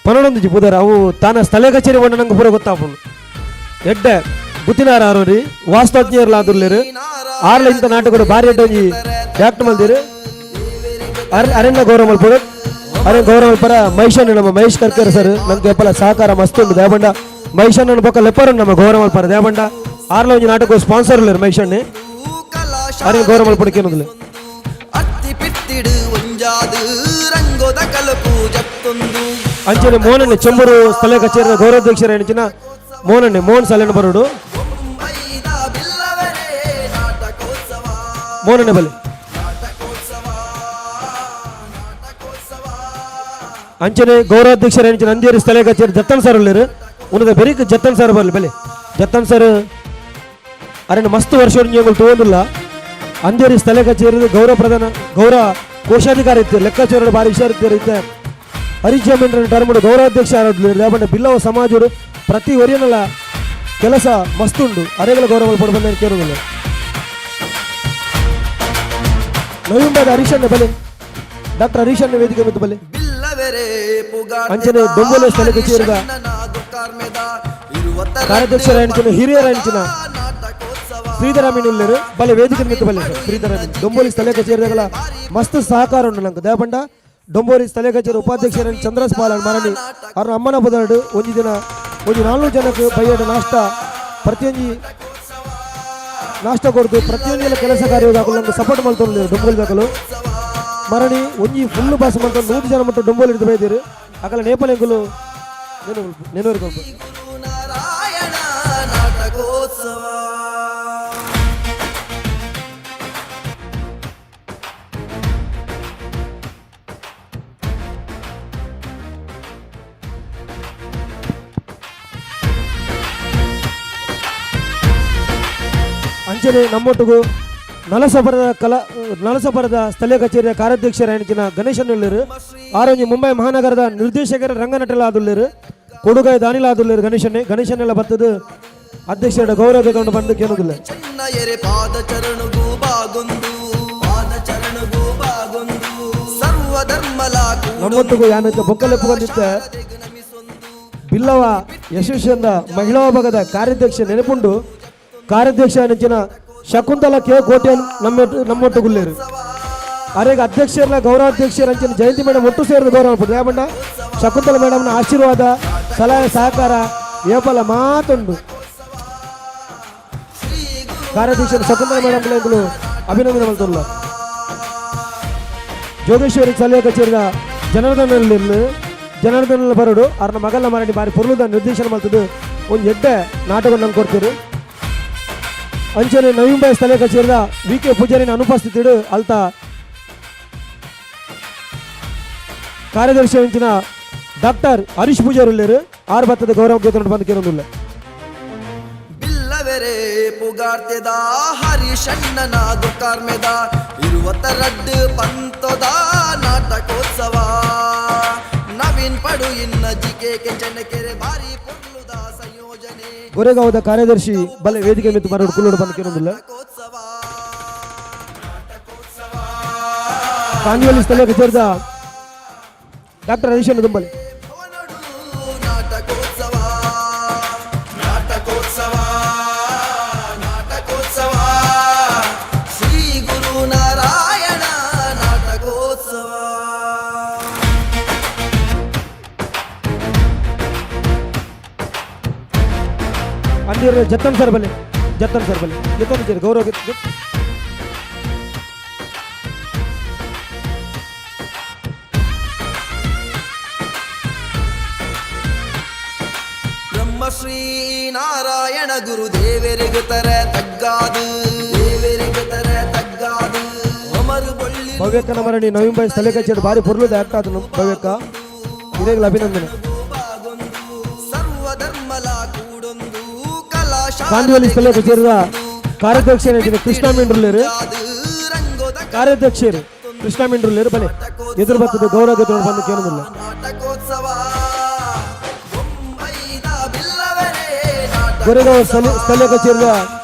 ಪನೊಂದು ಪುದರ್ ಅವು ತಾನ ಸ್ಥಳ ಕಚೇರಿ ಬಂಡ ನಂಗೆ ಪೂರ ಗೊತ್ತಾಪುಂಡು ಎಡ್ಡೆ ಗುತ್ತಿನಾರ ಆರೋರಿ ವಾಸ್ತವಜ್ಞರ್ಲಾದುರ್ಲೇರು ಆರ್ಲ ಇಂಥ ನಾಟಕಡು ಭಾರಿ ಎಡ್ಡೆ ಒಂಜಿ ಡಾಕ್ಟರ್ ಮಲ್ದಿರು ಅರಣ್ಯ ಗೌರವ ಮಲ್ಪಡು ಅರಣ್ಯ ಗೌರವ ಮಲ್ಪರ ಮಹೇಶಣ್ಣ ನಮ್ಮ ಮಹೇಶ್ ಕರ್ಕರ್ ಸರ್ ನಮ್ಗೆ ಎಪ್ಪಲ ಸಹಕಾರ ಮಸ್ತ್ ಉಂಡು ದೇವಬಂಡ ಮಹೇಶಣ್ಣನ ಬೊಕ್ಕ ಲೆಪ್ಪರು ನಮ್ಮ ಗೌರವ ಮಲ್ಪರ ದೇವಬಂಡ ಆರ್ಲ ಒಂಜಿ ನಾಟಕ ಸ್ಪಾನ್ಸರ್ ಉಲ್ಲೇರು ಮಹೇಶಣ್ಣೆ ಅರಣ್ಯ ಗೌರವ ಮಲ್ಪಡಕ್ಕೆ ಏನೊಂದಿಲ್ಲ. ಅಂಚನೆ ಮೋನಣ್ಣೆ ಚೆಂಬೂರು ಸ್ಥಳೀಯ ಕಚೇರಿಯ ಗೌರವಾಧ್ಯಕ್ಷರ ಹೆಂಚಿನ ಮೋನಣ್ಣೆ ಮೋಹನ್ ಸಾಲೆಣ್ಣ ಬರೋಡು ಮೋನಣ್ಣೆ ಬಲಿ ಅಂಚನೆ ಗೌರವಾಧ್ಯಕ್ಷರ ಹೆಂಚಿನ ಅಂಜೇರಿ ಸ್ಥಳೀಯ ಕಚೇರಿ ಜತ್ತನ್ ಸರ್ ಉಳ್ಳೇರು ಉನ್ನದ ಬೆರಿಕ್ ಜತ್ತನ್ ಸರ್ ಬರಲಿ ಬಲಿ ಜತ್ತನ್ ಸರ್ ಅರೆ ಮಸ್ತ್ ವರ್ಷ ತಗೊಂಡಿಲ್ಲ ಅಂಜೇರಿ ಸ್ಥಳೀಯ ಕಚೇರಿ ಗೌರವ ಪ್ರಧಾನ ಗೌರವ ಕೋಶಾಧಿಕಾರಿ ಇತ್ತು ಲೆಕ್ಕಾಚಾರ ಭಾರಿ ಹುಷಾರಿತ್ತು ಹರೀಶ್ ಜಮೀನ್ ಟರ್ಮ್ ಗೌರವಾಧ್ಯಕ್ಷ ಲೇಬಂಡ ಬಿಲ್ಲವ ಸಮಾಜರು ಪ್ರತಿ ಒರಿಯನಲ್ಲ ಕೆಲಸ ಮಸ್ತುಂಡು ಅರೆಗಳ ಗೌರವ ಪಡ ಬಂದ ಕೇಳುವುದಿಲ್ಲ. ನವೀಂಬಾದ ಹರೀಶಣ್ಣ ಬಲೆ ಡಾಕ್ಟರ್ ಹರೀಶಣ್ಣ ವೇದಿಕೆ ಮತ್ತು ಬಲೆ ಅಂಚನೆ ಡೊಂಬೋಲೆ ಸ್ಥಳ ಕಚೇರಿದ ಕಾರ್ಯಾಧ್ಯಕ್ಷರ ಹೆಂಚಿನ ಹಿರಿಯರ ಹೆಂಚಿನ ಶ್ರೀಧರಾಮೀನ್ ಉಳ್ಳೇರು ಬಲೆ ವೇದಿಕೆ ಮಿತ್ತು ಬಲೆ ಶ್ರೀಧರಾಮೀನ್ ಡೊಂಬೋಲಿ ಸ್ಥಳೀಯ ಕಚೇರಿಗಳ ಮಸ್ತ್ ಸಹಕಾರ ಉಂಡು ನಂಗೆ ದಯಪಂಡ ಡೊಂಬೋಲಿ ಸ್ಥಳೀಯ ಕಚೇರಿ ಉಪಾಧ್ಯಕ್ಷರ ಚಂದ್ರಸ್ ಪಾಲನ್ ಮರಣಿ ಅವ್ರ ಅಮ್ಮನ ಬದಲು ಒಂಜಿ ದಿನ ಒಂಜಿ 4 ಜನಕ್ಕೆ ಬೈಯಡ ನಾಷ್ಟ ಪ್ರತಿಯೊಂಜಿ ನಾಷ್ಟ ಕೊಡ್ದು ಪ್ರತಿಯೊಂದು ಕೆಲಸ ಕಾರ್ಯ ನಂಗೆ ಸಪೋರ್ಟ್ ಮಾಡ್ತಾರೆ ಡೊಂಬೋಲಿ ದಾಖಲು ಮರಣಿ ಒಂಜಿ ಫುಲ್ ಬಾಸ್ ಮಾಡ್ತಾರೆ 100 ಜನ ಮಟ್ಟ ಡೊಂಬೋಲಿ ಹಿಡಿದು ಬೈದಿರು ಅಕಲ ನೇಪಲೆಂಗುಲು ನೆನವರಿಗೆ ನಾಟಕೋತ್ಸವ. ಅಂಚನೆ ನಮ್ಮೊಟ್ಟಿಗೂ ನಲಸಪುರದ ಸ್ಥಳೀಯ ಕಚೇರಿಯ ಕಾರ್ಯಾಧ್ಯಕ್ಷರ ಹೆಂಚಿನ ಗಣೇಶನುಳ್ಳೇರು ಆರೋಗ್ಯ ಮುಂಬೈ ಮಹಾನಗರದ ನಿರ್ದೇಶಕರ ರಂಗನಟಲಾದುಳ್ಳೇರು ಕೊಡುಗೈ ದಾನಿಲಾದುಳ್ಳೇರು ಗಣೇಶನ್ನೇ ಗಣೇಶನೆಲ್ಲ ಬರ್ತದೆ ಅಧ್ಯಕ್ಷರ ಗೌರವ ತಗೊಂಡು ಬಂದು ಕೇಳೋದಿಲ್ಲ. ನಮ್ಮೊಟ್ಟಿಗೂ ಯಾನೈತೆ ಬೊಕ್ಕಲೆಪ್ಪುಕೊಂಡಿದ್ದ ಬಿಲ್ಲವ ಯಶಸ್ವಿಯಿಂದ ಮಹಿಳಾ ವಿಭಾಗದ ಕಾರ್ಯಾಧ್ಯಕ್ಷ ನೆನಪುಂಡು ಕಾರ್ಯಾಧ್ಯಕ್ಷ ನೆಂಚಿನ ಶಕುಂತಲ ಕೆ ಕೋಟೆ ನಮ್ಮೊಟ್ಟುಗುಲ್ಲೇರು. ಅರೆಗ ಅಧ್ಯಕ್ಷರ ಗೌರವಾಧ್ಯಕ್ಷರ ಅಂಚಿನ ಜಯಂತಿ ಮೇಡಮ್ ಒಟ್ಟು ಸೇರಿದ ಗೌರವ ಯಾಬಣ್ಣ ಶಕುಂತಲ ಮೇಡಮ್ನ ಆಶೀರ್ವಾದ ಸಲಹೆ ಸಹಕಾರ ಏಪಲ ಮಾತುಂಡು. ಕಾರ್ಯಾಧ್ಯಕ್ಷರು ಶಕುಂತಲ ಮೇಡಮ್ ಅಭಿನಂದನೆ ಮಲ್ತುಲ್ಲ. ಜೋಗೇಶ್ವರಿ ಸಲಹೆ ಕಚೇರಿದ ಜನಾರ್ದನಲ್ಲಿ ಜನಾರ್ದನ ಬರೋಡು ಅರ್ನ ಮಗಲ್ಲ ಮರಣಿ ಬಾರಿ ಪೊರ್ಲುದ ನಿರ್ದೇಶನ ಮಲ್ತದ್ದು ಒಂದು ಎಡ್ಡೆ ನಾಟಕ ನಂಗೆ ಕೊಡ್ತೀರಿ. ಅಂಚನೆ ನವೀಂಬಾಯಿ ಸ್ಥಳೀಯ ಕಚೇರಿದ ವಿ ಕೆ ಪೂಜಾರಿನ ಅನುಪಸ್ಥಿತಿಡು ಅಲ್ತ ಕಾರ್ಯದರ್ಶಿ ಅಂಚಿನ ಡಾಕ್ಟರ್ ಹರೀಶ್ ಪೂಜಾರಿ ಉಳ್ಳೇರು ಆರು ಬತ್ತದ ಗೌರವ ಗೀತ ಬಂದು ಕೇಳೊಂದಿಲ್ಲ. ಬಿಲ್ಲವೆರೆ ಪುಗಾರ್ತೆದ ಹರಿಶಣ್ಣನ ದುಕಾರ್ಮೆದ ಇರುವತ್ತರಡ್ಡು ಪಂತದ ನಾಟಕೋತ್ಸವ ನವೀನ್ ಪಡು ಇನ್ನ ಜಿಕೆ ಕೆಂಚನಕೆರೆ ಭಾರಿ ಪೊರ್ಲುದ ಸಂಯೋಜನೆ. ಗೊರೆಗಾಂವದ ಕಾರ್ಯದರ್ಶಿ ಬಲೆ ವೇದಿಕೆ ಮಿತ್ತು ಬರೋಡು ಕುಲ್ಲೋಡು ಬಂದು ಕೇಳೊಂದಿಲ್ಲ. ಕಾಂಜಿವಲ್ಲಿ ಸ್ಥಳೀಯ ಕಚೇರಿದ ಡಾಕ್ಟರ್ ಹರೀಶ್ ದುಂಬಲೆ. ನಾಟಕೋತ್ಸವ ನಾಟಕೋತ್ಸವ ನಾಟಕೋತ್ಸವ ಶ್ರೀ ಗುರು ನಾರಾಯಣ ನಾಟಕೋತ್ಸವ. ಅಂದಿರ ಜತ್ತನ್ ಸರ್ ಬಲೆ, ಜತ್ತನ್ ಸರ್ ಬಲೆ, ಜತ್ತನ್ ಸರ್ ಗೌರವ ಬ್ರಹ್ಮಶ್ರೀ ನಾರಾಯಣ ಗುರು ದೇವರಿಗೆ ತರ ತಗ್ಗಾದು ದೇವರಿಗೆ ತರ ತಗ್ಗಾದು ಅಮರು ಬೊಳ್ಳಿ ಭವ್ಯಕ್ಕನ ಮರಣಿ ನವೀನ್ ಭಾಯ್ ಸ್ಥಳೀಯ ಕಚೇರಿ ಭಾರಿ ಪೊರ್ಲುದ ಆಕ್ಟ್ ಆದ ಭವ್ಯಕ್ಕ ಹಿರೇಗಳ ಅಭಿನಂದನೆ. ಸರ್ವಧರ್ಮಲ ಕೂಡೊಂದು ಕಲಾ ಕಾಂದಿವಲ್ಲಿ ಸ್ಥಳೀಯ ಕಚೇರಿದ ಕಾರ್ಯಾಧ್ಯಕ್ಷ ಕೃಷ್ಣ ಮಿಂಡ್ರುಲ್ಲೇರು ಕಾರ್ಯಾಧ್ಯಕ್ಷರು ಕೃಷ್ಣ ಮಿಂಡ್ರುಲ್ಲೇರು ಬಲೆ ಎದುರು ಬರ್ತದೆ ಗೌರವ ಬಂದು ಕೇಳೋದಿಲ್ಲ. ನಾಟಕೋತ್ಸವ ಬೊಂಬೈದ ಬಿಲ್ಲವರೇ ಗೊರೆಗಾಂವ್ ಸ್ಥಳೀಯ ಕಚೇರಿಯ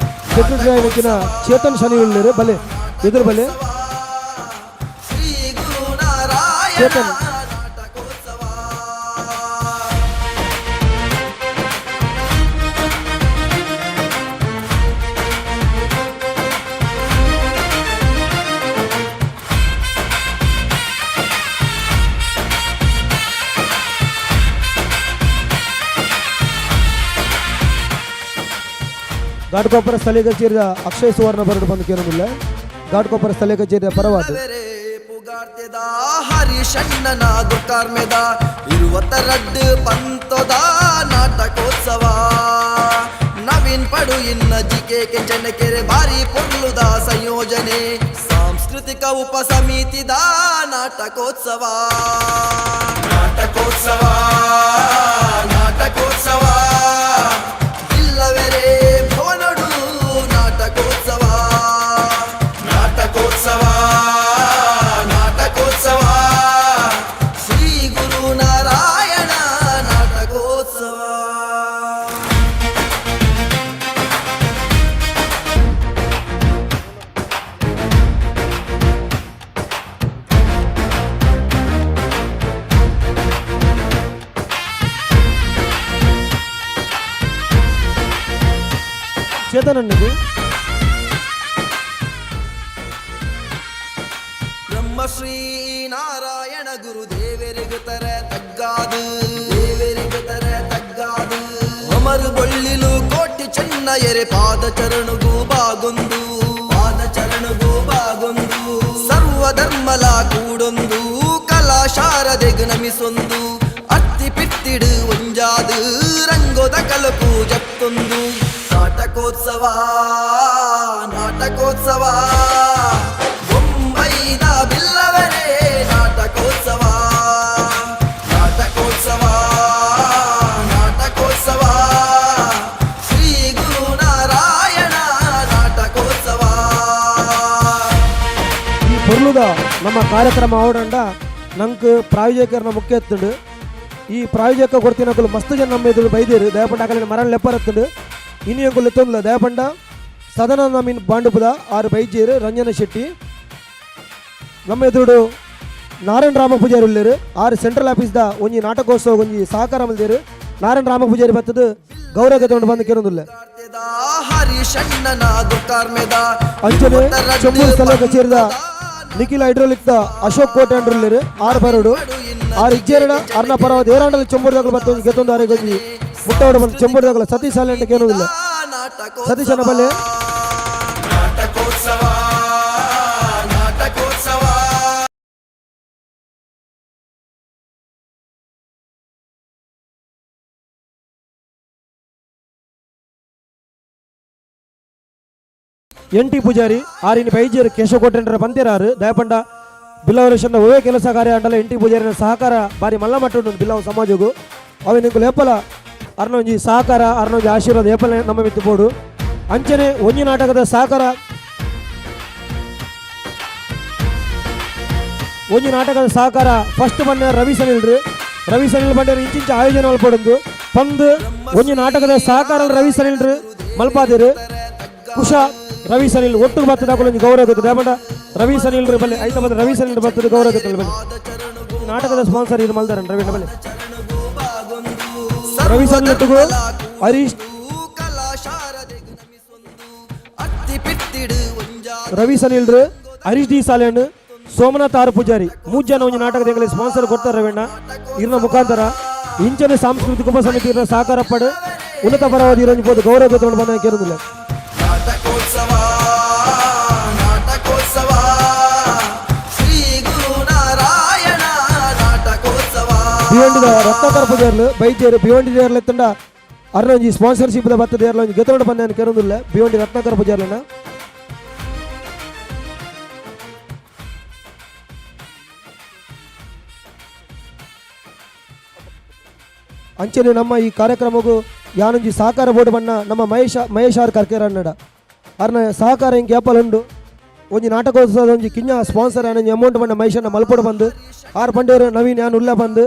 ಸೆಕ್ರೆಟರಿ ಆಗಿನ ಚೇತನ್ ಶನಿ ಉಳ್ಳೇರು ಬಲೆ ಎದುರು ಬಲೆ ಶ್ರೀ ಗುರು ನಾರಾಯಣ ಚೇತನ್. ನಾಟಕೋತ್ಸವ. ಘಾಟ್ಕೊಪ್ಪರ ಸ್ಥಳೀಯ ಕಚೇರಿಯ ಅಕ್ಷಯ್ ಸುವರ್ಣ ಬರಡು ಬಂದು ಕೇಳೋದಿಲ್ಲ. ಘಾಟ್ಕೊಪ್ಪರ ಸ್ಥಳೀಯ ಕಚೇರಿಯ ಪರವಾದ ಪುಗಾರ್ತೆದ ಹರಿಶಣ್ಣನ ದುಕಾರ್ಮೆದ ಇರುವತ್ತರಡ್ಡು ಪಂತದ ನಾಟಕೋತ್ಸವ ನವೀನ್ ಪಡು ಇನ್ನ ಜಿಕೆ ಕೆಂಚನಕೆರೆ ಭಾರಿ ಪೊರ್ಲುದ ಸಂಯೋಜನೆ ಸಾಂಸ್ಕೃತಿಕ ಉಪಸಮಿತಿದ ನಾಟಕೋತ್ಸವ ನಾಟಕೋತ್ಸವ ನಾಟಕೋತ್ಸವ ಇಲ್ಲವೆರೇ ಭವನಡು ನಾಟಕೋತ್ಸವ ನಾಟಕೋತ್ಸವ ನಾಟಕೋತ್ಸವ ಶ್ರೀ ಗುರು ನಾರಾಯಣ ನಾಟಕೋತ್ಸವ. ಚೇತನ್ ಅಣ್ಣಗೆ ಬ್ರಹ್ಮಶ್ರೀ ನಾರಾಯಣ ಗುರು ದೇವರಿಗೆ ತರ ತಗ್ಗಾದು ದೇವರಿಗೆ ತರ ತಗ್ಗಾದು ಅಮರು ಬೊಳ್ಳಿಲು ಕೋಟಿ ಚೆನ್ನ ಎರೆ ಪಾದ ಚರಣಗೂ ಬಾಗೊಂದು ಪಾದ ಚರಣಗೂ ಬಾಗೊಂದು ಸರ್ವಧರ್ಮಲ ಕೂಡೊಂದು ಕಲಾ ಶಾರದೆಗು ನಮಿಸೊಂದು ಅತ್ತಿ ಪಿತ್ತಿಡು ಒಂಜಾದು ರಂಗೋದ ಕಲಕು ಜತ್ತೊಂದು ನಾಟಕೋತ್ಸವ ನಾಟಕೋತ್ಸವ ಬೊಂಬೈದ ಬಿಲ್ಲವರೇ ನಾಟಕೋತ್ಸವ ನಾಟಕೋತ್ಸವ ನಾಟಕೋತ್ಸವ ಶ್ರೀ ಗುರು ನಾರಾಯಣ ನಾಟಕೋತ್ಸವ. ಈ ಪೊರ್ಲುದ ನಮ್ಮ ಕಾರ್ಯಕ್ರಮ ಅವಡಂಡ ನಂಗೆ ಪ್ರಾಯೋಜಕರನ್ನ ಮುಖ್ಯ ಎತ್ತುಂಡು. ಈ ಪ್ರಾಯೋಜಕ ಕೊಡ್ತಿನಕುಲು ಮಸ್ತ್ ಜನ ನಮ್ಮ ಎದುರು ಬೈದೇರು ದಯಪಂಡ ಅಕಲಿನ ಮರಣ ಲೆಪ್ಪರತ್ತುಂಡು ಇನಿ ಅಂಕುಲು ಎತ್ತೊಂದುಲ ದಯಪಂಡ ಸದನ ಮೀನ್ ಬಾಂಡುಪುದ ಆರು ಬೈಜೇರು ರಂಜನ ಶೆಟ್ಟಿ ನಮ್ಮ ಎದುರುಡು ನಾರಾಯಣ ರಾಮ ಪೂಜಾರಿ ಉಳ್ಳೇರು ಆರು ಸೆಂಟ್ರಲ್ ಆಫೀಸ್ದ ಒಂಜಿ ನಾಟಕೋತ್ಸವ ಒಂಜಿ ಸಹಕಾರ ಮಲ್ದೇರು ನಾರಾಯಣ ರಾಮ ಪೂಜಾರಿ ಬತ್ತದು ಗೌರವ ತಗೊಂಡು ಬಂದು ಕೇರೊಂದುಲ್ಲ. ಹರಿಶಣ್ಣನ ದುಕಾರ್ಮೆದ ಅಂಚನೆ ಚೆಂಬೂರು ಸ್ಥಳೀಯ ಕಚೇರಿದ ನಿಖಿಲ್ ಹೈಡ್ರೋಲಿಕ್ the Ashok ಕೋಟೆ ಅಂಡ್ರುಲ್ಲೇರು ಆರು ಬರೋಡು ಆರು ಇಜ್ಜೇರಡ ಅರ್ನ ಪರವಾದ ಏರಾಂಡಲ ಚೆಂಬುರ್ದಾಗಲು ಬತ್ತೊಂದು ಗೆತ್ತೊಂದು ಆರೆಗೊಂಜಿ ಮುಟ್ಟವಡು ಬಂದು ಚೆಂಬುರ್ದಾಗಲ ಸತೀಶ್ ಸಾಲೆಂಟಕ್ಕೆ ಏನೂ ಇಲ್ಲ. ಸತೀಶ್ ಅನ್ನ ಬಲ್ಲೆ. ನಾಟಕೋತ್ಸವ ನಾಟಕೋತ್ಸವ. ಎನ್ ಟಿ ಪೂಜಾರಿ ಆರಿನ ಬೈಜೇರು ಕೇಶವ ಕೋಟೆಂಡ್ರ ಬಂದಿರಾರು ದಯಪಂಡ ಬಿಲ್ಲವರೇಶನ ಒವೇ ಕೆಲಸ ಕಾರ್ಯ ಅಂಡಲ ಎನ್ ಟಿ ಪೂಜಾರಿನ ಸಹಕಾರ ಬಾರಿ ಮಲ್ಲ ಮಟ್ಟ ಉಂಟು ಬಿಲ್ಲವ ಸಮಾಜಗು. ಅವೆ ನಿಂಕುಲು ಏಪಲ ಅರ್ನೊಂಜಿ ಸಹಕಾರ ಅರ್ನೊಂಜಿ ಆಶೀರ್ವಾದ ಏಪಲ ನಮ್ಮ ಮಿತ್ತು ಬೋಡು. ಅಂಚನೆ ಒಂಜಿ ನಾಟಕದ ಸಹಕಾರ ಒಂಜಿ ನಾಟಕದ ಸಹಕಾರ ಫಸ್ಟ್ ಬಂದ ರವಿ ಸನಿಲ್ರು. ರವಿ ಸನಿಲ್ ಬಂಡೇರು ಇಂಚಿಂಚ ಆಯೋಜನೆ ಮಲ್ಪಡೊಂದು ಪಂದು ಒಂಜಿ ನಾಟಕದ ಸಹಕಾರ ರವಿ ಸನಿಲ್ರು ಮಲ್ಪಾದಿರು. ಕುಶ ರವಿ ಸನಿಲ್ ಒಟ್ಟು ಬರ್ತದೆ ಒಂಜಿ ಗೌರವ ಗೊತ್ತು ದಯಪಂಡ ರವಿ ಸನಿಲ್ ಬಲ್ಲೆ ಐತ ಬಂದ ರವಿ ಸನಿಲ್ ಬರ್ತದೆ ಗೌರವ ಗೊತ್ತಲ್ಲ ಬಲ್ಲೆ. ನಾಟಕದ ಸ್ಪಾನ್ಸರ್ ಇದು ಮಲ್ದಾರನ್ ರವಿ ಬಲ್ಲೆ. ರವಿ ಸನಿಲ್ ಒಟ್ಟಿಗೂ ಹರೀಶ್ ರವಿ ಸನಿಲ್ರು ಹರೀಶ್ ಡಿ ಸಾಲೇಣ್ ಸೋಮನಾಥ್ ಆರ್ ಪೂಜಾರಿ ಮೂಜನ ಒಂಜಿ ನಾಟಕದ ಎಂಗಲೆ ಸ್ಪಾನ್ಸರ್ ಕೊಡ್ತಾರೆ ರವಣ್ಣ ಇರ್ನ ಮುಖಾಂತರ ಇಂಚನೆ ಸಾಂಸ್ಕೃತಿಕ ಉಪ ಸಮಿತಿ ಇರ್ನ ಸಹಕಾರ ಪಡು ಉನ್ನತ ಪರವಾದಿ ಇರೋಂಜಿ ಪೋದು ಗೌರವ ಗೊತ್ತುಕೊಂಡು ಬಂದ ಕೇರುದಿಲ್ಲ. ನಾಟಕೋತ್ಸವ ನಾಟಕೋತ್ಸವ ಶ್ರೀ ಗುರು ನಾರಾಯಣ ನಾಟಕೋತ್ಸವ. ಭಿವಂಡಿದ ರತ್ನಾಕರ ಪೂಜಾರ್ಲು ಬೈದ್ಯರು ಭಿವಂಡಿ ದೇರ್ಲ ತಂಡ ಅರ್ನೊಂಜಿ ಸ್ಪಾನ್ಸರ್ಶಿಪ್ ಬತ್ತ ದೇರ್ಲ ಒಂಜಿ ಗೆತೊಂಡು ಬಂದ ಕೇರುದಿಲ್ಲ ಭಿವಂಡಿ ರತ್ನಾಕರ ಪೂಜಾರ್ಲನ. ಅಂಚನೆ ನಮ್ಮ ಈ ಕಾರ್ಯಕ್ರಮಕ್ಕೂ ಯಾನೊಂಜಿ ಸಹಕಾರ ಬೋರ್ಡ್ ಬಣ್ಣ ನಮ್ಮ ಮಹೇಶ ಮಹೇಶ್ ಆರ್ ಕರ್ಕೇರ ಅನ್ನಡ ಅರ್ನ ಸಹಕಾರ ಹಿಂಗೆ ಏಪಲ್ ಉಂಡು ಒಂಜಿ ನಾಟಕೋತ್ಸವದ ಒಂಜಿ ಕಿಂಜ ಸ್ಪಾನ್ಸರ್ ಆನೊಂಜಿ ಅಮೌಂಟ್ ಬಣ್ಣ ಮಹೇಶನ್ನ ಮಲ್ಪೋಡು ಬಂದು ಆರ್ ಪಂಡೇರು ನವೀನ್ ಯಾನ್ ಉಲ್ಲ ಬಂದು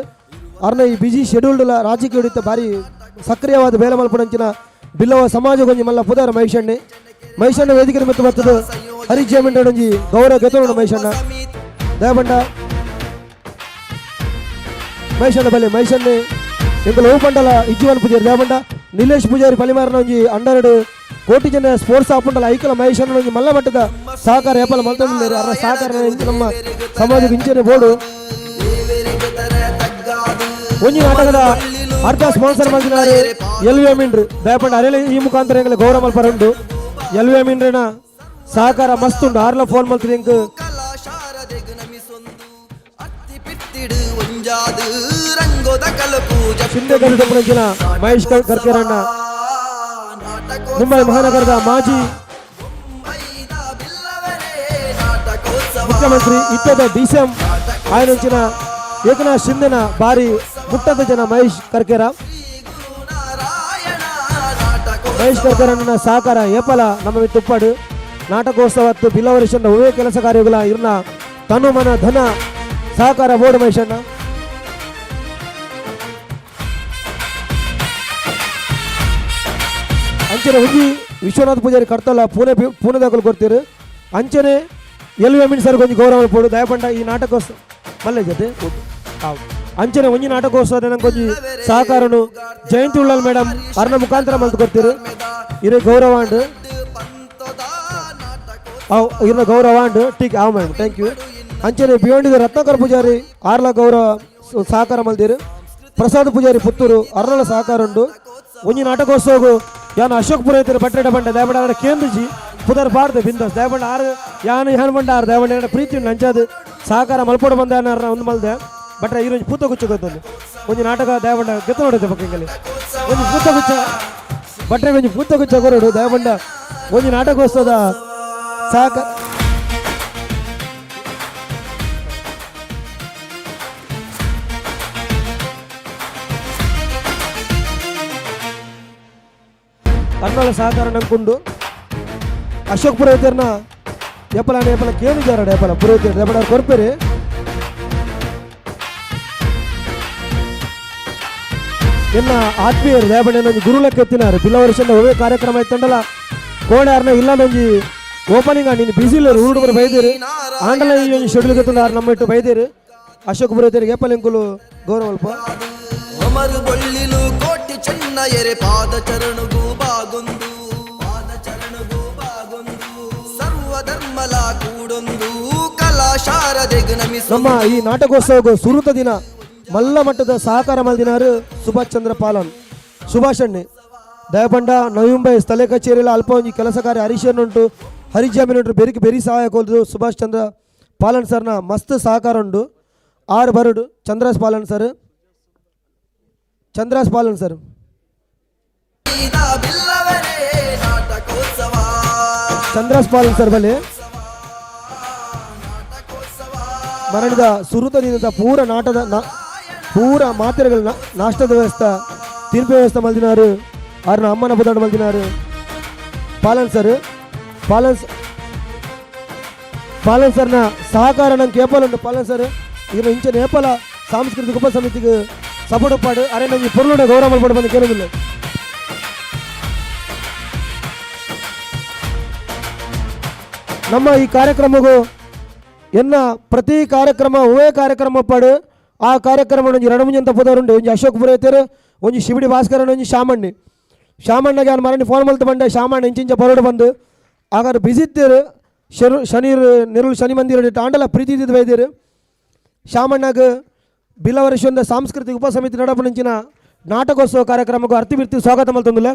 ಅರ್ನ ಈ ಬಿಜಿ ಶೆಡ್ಯೂಲ್ಡ್ ರಾಜಕೀಯ ಹಿಡಿತ ಭಾರಿ ಸಕ್ರಿಯವಾದ ಬೇಲೆ ಮಲ್ಪಡಂಚಿನ ಬಿಲ್ಲವ ಸಮಾಜಗೊಂಜಿ ಮಲ್ಲ ಪುದಾರ ಮಹೇಶಣ್ಣೆ. ಮಹೇಶಣ್ಣ ವೇದಿಕೆ ಮಿತ್ತು ಬರ್ತದೆ ಹರಿ ಜಯಮಿಂಡೊಂಜಿ ಗೌರವ ಗೆತೋಣ ಮಹೇಶಣ್ಣ ದಯಬಂಡ ಮಹೇಶಣ್ಣ ಬಲೆ ಮಹೇಶಣ್ಣೆ ಎಂಕುಲು ಓಪಂಡಲ ಇಜ್ಜುವನ್ ಪೂಜಾರಿ ದಯಬಂಡ ನಿಲೇಶ್ ಪೂಜಾರಿ ಪಲಿಮಾರನ ಒಂಜಿ ಅಂಡರ್ಡ್ ಕೋಟಿ ಜನ ಸ್ಪೋರ್ಟ್ಸ್ ಆಪುಂಡಲ ಐಕಲ ಮಹೇಶಣ್ಣ ಒಂಜಿ ಮಲ್ಲ ಮಟ್ಟದ ಸಹಕಾರ ಏಪಲ ಮಲ್ತೊಂದುಲ್ಲೆರ್. ಅರ್ನ ಸಹಕಾರ ನಮ್ಮ ಸಮಾಜದ ಇಂಚನೆ ಬೋರ್ಡು ಒಂಜಿ ನಾಟಕದ ಅರ್ಧ ಸ್ಪಾನ್ಸರ್ ಮಲ್ತಿನಾರು ಎಲ್ ವಿ ಅಮೀನ್ರು ದಯಪಂಡ ಅರೆಲೆ ಈ ಮುಖಾಂತರ ಎಂಕಲೆ ಗೌರವ ಮಲ್ಪರ ಉಂಡು. ಎಲ್ ವಿ ಅಮೀನ್ರೆನ ಸಹಕಾರ ಮಸ್ತ್ ಉಂಡು. ಆರ್ಲ ಫೋನ್ ಮಲ್ತಿನ ಎಂಕ್ ಶಿಂದೆ ಗರಿದ ಮಹೇಶ್ ಕರ್ಕೇರಣ್ಣ ಮುಂಬೈ ಮಹಾನಗರದ ಮಾಜಿ ಮುಖ್ಯಮಂತ್ರಿ ಇತ್ತದ ಡಿಸಿಎಂ ಆಯನಂಚಿನ ಏಕನಾಥ್ ಶಿಂದೆನ ಬಾರಿ ಮುಟ್ಟದ ಜನ ಮಹೇಶ್ ಕರ್ಕೇರ. ಮಹೇಶ್ ಕರ್ಕೇರಣ್ಣನ ಸಹಕಾರ ಏಪಲ ನಮ್ಮ ತುಪ್ಪಾಡು ನಾಟಕೋತ್ಸವತ್ತು ಬಿಲ್ಲವರಿಷನ್ನ ಒವೇ ಕೆಲಸ ಕಾರ್ಯಗಳ ಇರ್ನ ತನು ಮನ ಧನ ಸಹಕಾರ ಬೋರ್ಡ್ ಮಹೇಶಣ್ಣ. ಅಂಚನೆ ಒಂಜಿ ವಿಶ್ವನಾಥ್ ಪೂಜಾರಿ ಕರ್ತಲ್ಲ ಪೂನೆ ಪೂನೆದಾಕಲು ಕೊಡ್ತೀರು. ಅಂಚನೆ ಎಲ್ ವಿ ಅಮೀನ್ ಸರ್ ಒಂಜಿ ಗೌರವ ಪೋಡು ದಯಪಂಡ ಈ ನಾಟಕೋತ್ಸವ ಮಲ್ಲೆ ಜೊತೆ ಅಂಚನೆ ಒಂಜಿ ನಾಟಕೋತ್ಸವದ ನಂಗೆ ಒಂಜಿ ಸಹಕಾರನು ಜಯಂತಿ ಉಳ್ಳಾಲ್ ಮೇಡಮ್ ಅರ್ನ ಮುಖಾಂತರ ಮಲ್ತು ಕೊಡ್ತೀರು. ಇರೇ ಗೌರವ ಅಂಡ್ ಅವ್ ಇರ್ನ ಗೌರವ ಅಂಡ್ ಟೀಕ್ ಆವ್ ಮೇಡಮ್ thank you. ಅಂಚನೆ ಭಿವಂಡಿದ ರತ್ನಾಕರ್ ಪೂಜಾರಿ ಆರ್ಲ ಗೌರವ ಸಹಕಾರ ಮಲ್ದಿರು. ಪ್ರಸಾದ್ ಪೂಜಾರಿ ಪುತ್ತೂರು ಅರ್ನಲ ಸಹಕಾರ ಉಂಡು. ಒಂಜಿ ನಾಟಕೋತ್ಸವಗೂ ಯಾನ್ ಅಶೋಕ್ ಪುರೋಹಿತರು ಬಟ್ರೆಡ ಬಂಡ ದಯಬಂಡ ಆಡ ಕೇಂದ್ರಜಿ ಪುದರ್ ಬಾರ್ದು ಬಿಂದಾಸ್ ದಯಬಂಡ ಆರು ಯಾನ್ ಯಾನ್ ಬಂಡ ಆರು ದಯಬಂಡ ಏನ ಪ್ರೀತಿ ಉಂಡು ಅಂಚಾದು ಸಹಕಾರ ಮಲ್ಪೋಡು ಬಂದ ಒಂದು ಮಲ್ದೆ ಬಟ್ರೆ ಈರೊಂಜಿ ಪೂತ ಗುಚ್ಚ ಗೊತ್ತೊಂದು ಒಂಜಿ ನಾಟಕ ದಯಬಂಡ ಗೆತ್ತ ನೋಡುತ್ತೆ ಪಕ್ಕಿಂಗಲಿ ಒಂಜಿ ಪೂತ ಗುಚ್ಚ ಬಟ್ರೆ ಒಂಜಿ ಪೂತ ಗುಚ್ಚ ಕೊರಡು ದಯಬಂಡ ಒಂಜಿ ನಾಟಕೋತ್ಸವದ ಸಹಕಾರ ಅಣ್ಣಲ ಸಹಕಾರ ನಂಕೊಂಡು ಅಶೋಕ್ ಪುರೋಹಿತರ್ನ ಏಪಲ ಏಪಲ ಕೇಳಿದ್ದಾರೆ ಏಪಲ ಪುರೋಹಿತರು ದಯಪಡ ಕೊರ್ಪೇರಿ. ಎನ್ನ ಆತ್ಮೀಯರು ದಯಪಂಡ ಒಂಜಿ ಗುರುಲಕ್ಕೆ ಎತ್ತಿನಾರು ಬಿಲ್ಲ ವರ್ಷದ ಒವೇ ಕಾರ್ಯಕ್ರಮ ಇತ್ತಂಡಲ ಕೋಣೆ ಇಲ್ಲ ಒಂಜಿ ಓಪನಿಂಗ್ ನೀನು ಬಿಸಿ ಇಲ್ಲ ಊರು ಬರ ಬೈದೇರು ಆಂಡಲ ಈ ಒಂಜಿ ಶೆಡ್ಯೂಲ್ ಗೊತ್ತುಂಡು ಆರ್ ನಮ್ಮ ಇಟ್ಟು ಬೈದೇರು. ಅಶೋಕ್ ಪುರೋಹಿತರಿಗೆ ಏಪಲ ಎಂಕುಲು ಗೌರವ ಅಲ್ಪ. ಅಮರು ಬೊಳ್ಳಿಲು ಕೋಟಿ ಚೆನ್ನ ಎರೆ ಪಾದ ಚರಣಗು ಬಾಗೊಂದು ಪಾದ ಚರಣಗು ಬಾಗೊಂದು ಸರ್ವ ಧರ್ಮಲ ಕೂಡೊಂದು ಕಲಾ ನಮ್ಮ ಈ ನಾಟಕೋತ್ಸವಕ್ಕೆ ಸುರುತ ದಿನ ಮಲ್ಲ ಮಟ್ಟದ ಸಹಕಾರ ಮಲ್ದಿನಾರು ಸುಭಾಷ್ ಚಂದ್ರ ಪಾಲನ್ ಸುಭಾಷಣ್ಣೆ ದಯಪಂಡ ನವಿ ಸ್ಥಳೀಯ ಕಚೇರಿಯಲ್ಲಿ ಅಲ್ಪ ಒಂಜಿ ಕೆಲಸ ಕಾರ್ಯ ಹರೀಶನ್ ಉಂಟು ಹರಿಜಾಮೀನ್ ಬೆರಿಗೆ ಬೆರಿ ಸಹಾಯ ಕೊಲ್ದು ಸುಭಾಷ್ ಚಂದ್ರ ಪಾಲನ್ ಸರ್ನ ಮಸ್ತ್ ಸಹಕಾರ ಉಂಟು. ಆರು ಬರುಡು Chandrahas Palan sir, Chandrahas Palan sir, Chandrahas Palan sir ಬಲೆ ಮರಣದ ಸುರುತ ದಿನದ ಪೂರ ನಾಟದ ಪೂರ ಮಾತ್ರೆಗಳ ನಾಷ್ಟದ ವ್ಯವಸ್ಥೆ ತಿನ್ಪೆ ವ್ಯವಸ್ಥೆ ಮಲ್ದಿನಾರು ಆರ್ನ ಅಮ್ಮನ ಬುದಾಡು ಮಲ್ದಿನಾರು ಪಾಲನ್ ಸರ್. ಪಾಲನ್ ಪಾಲನ್ ಸರ್ನ ಸಹಕಾರ ನಂಗೆ ಕೇಪಲ್ ಉಂಟು. ಪಾಲನ್ ಸರ್ ಇದನ್ನ ಇಂಚ ನೇಪಾಳ ಸಾಂಸ್ಕೃತಿಕ ಉಪ ಸಮಿತಿಗೆ ಸಪೋರ್ಟ್ ಪಾಡು ಅರೆ ನಮಗೆ ಪೊರ್ಲುಡ ಗೌರವ ಮಲ್ಪಡು ಬಂದು ಕೇಳೋದಿಲ್ಲ. ನಮ್ಮ ಈ ಕಾರ್ಯಕ್ರಮಗೂ ಎನ್ನ ಪ್ರತಿ ಕಾರ್ಯಕ್ರಮ ಒವೇ ಕಾರ್ಯಕ್ರಮ ಪಾಡು ಆ ಕಾರ್ಯಕ್ರಮ ಒಂಜಿ ರಣಮುಂಜಂತ ಪುದರುಂಡು ಒಂಜಿ ಅಶೋಕ್ ಪುರೋಹಿತರು ಒಂಜಿ ಶಿಬಿಡಿ ಭಾಸ್ಕರನ್ ಒಂಜಿ ಶಾಮಣ್ಣಿ ಶಾಮಣ್ಣಗೆ ಅವ್ನು ಮರಣಿ ಫೋನ್ ಮಲ್ತು ಬಂಡೆ ಶಾಮಣ್ಣ ಇಂಚಿಂಚ ಬರೋಡು ಬಂದು ಆಗಾರ ಬಿಸಿ ಇತ್ತೇರು ಶರು ಶನಿ ನೆರುಳು ಶನಿ ಮಂದಿರ ಆಂಡಲ ಪ್ರೀತಿ ಇದ್ದಿದ್ದು ಬೈದೇರು ಶಾಮಣ್ಣಗ ಬಿಲ್ಲವರಿಶೊಂದ ಸಾಂಸ್ಕೃತಿಕ ಉಪಸಮಿತಿ ನಡಪಣಿಂಚಿನ ನಾಟಕೋತ್ಸವ ಕಾರ್ಯಕ್ರಮಕ್ಕೂ ಅರ್ತಿ ಬಿರ್ತಿ ಸ್ವಾಗತ ಮಲ್ತೊಂದುಲ್ಲ.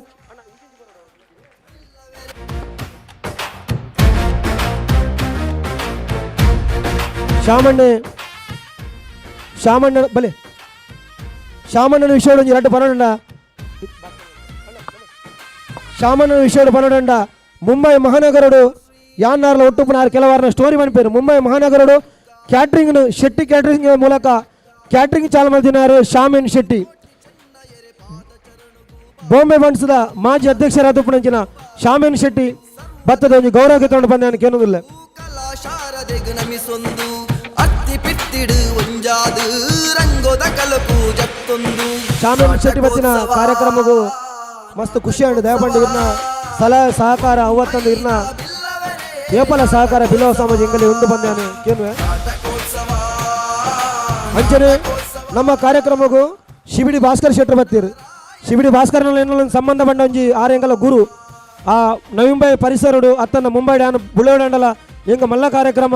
ಶಾಮಣ್ಣ ಶಾಮಣ್ಣ ಬಲೆ ಶಾಮಣ್ಣನ ವಿಷಯ ಒಂಜಿ ರಡ್ಡ್ ಪನೊಂಡ ಶಾಮಣ್ಣನ ವಿಷಯ ಪನೊಂಡ ಮುಂಬೈ ಮಹಾನಗರಡು ಯಾನ್ನಾರ್ಲ ಒಟ್ಟುಪುನಾರ್ ಕೆಲವಾರನ ಸ್ಟೋರಿ ಮನ್ಪೇರು. ಮುಂಬೈ ಮಹಾನಗರಡು ಕ್ಯಾಟ್ರಿಂಗ್ ಶೆಟ್ಟಿ ಕ್ಯಾಟ್ರಿಂಗ್ ಮೂಲಕ ಕ್ಯಾಟ್ರಿಂಗ್ ಚಾಲು ಮಲ್ದಿನಾರು ಶಾಮಿನ್ ಶೆಟ್ಟಿ. ಬಾಂಬೆ ಬಂಡ್ಸದ ಮಾಜಿ ಅಧ್ಯಕ್ಷರಾದ ಪುಣಂಚಿನ ಶಾಮಿನ್ ಶೆಟ್ಟಿ ಭತ್ತದ ಒಂಜಿ ಗೌರವ ತಗೊಂಡು ಬಂದ ಕೇನೋದಿಲ್ಲ. ಶಾಮಿನ್ ಶೆಟ್ಟಿ ಬತ್ತಿನ ಕಾರ್ಯಕ್ರಮಗೂ ಮಸ್ತ್ ಖುಷಿ ಆಂಡ್ ದಯಪಂಡು ಇರ್ನ ಸಲಹೆ ಸಹಕಾರ ಅವತ್ತೊಂದು ಇರ್ನ ಏಪಲ ಸಹಕಾರ ಬಿಲವ ಸಮಾಜ ಇಂಗಲಿ ಉಂಡು ಬಂದಾನೆ ಕೇನುವೆ. ಅಂಚನೆ ನಮ್ಮ ಕಾರ್ಯಕ್ರಮಕ್ಕೂ ಶಿಬಿಡಿ ಭಾಸ್ಕರ್ ಶೆಟ್ಟರ್ ಬತ್ತೀರು. ಶಿಬಿಡಿ ಭಾಸ್ಕರ್ನ ಸಂಬಂಧ ಬಂಡ ಒಂಜಿ ಆರೆಂಗಲ ಗುರು ಆ ನವಿಂಬೈ ಪರಿಸರಡು ಅತ್ತನ್ನ ಮುಂಬೈ ಡ್ಯಾನ್ ಬುಳೋಡಂಡಲ ಎಂಗ ಮಲ್ಲ ಕಾರ್ಯಕ್ರಮ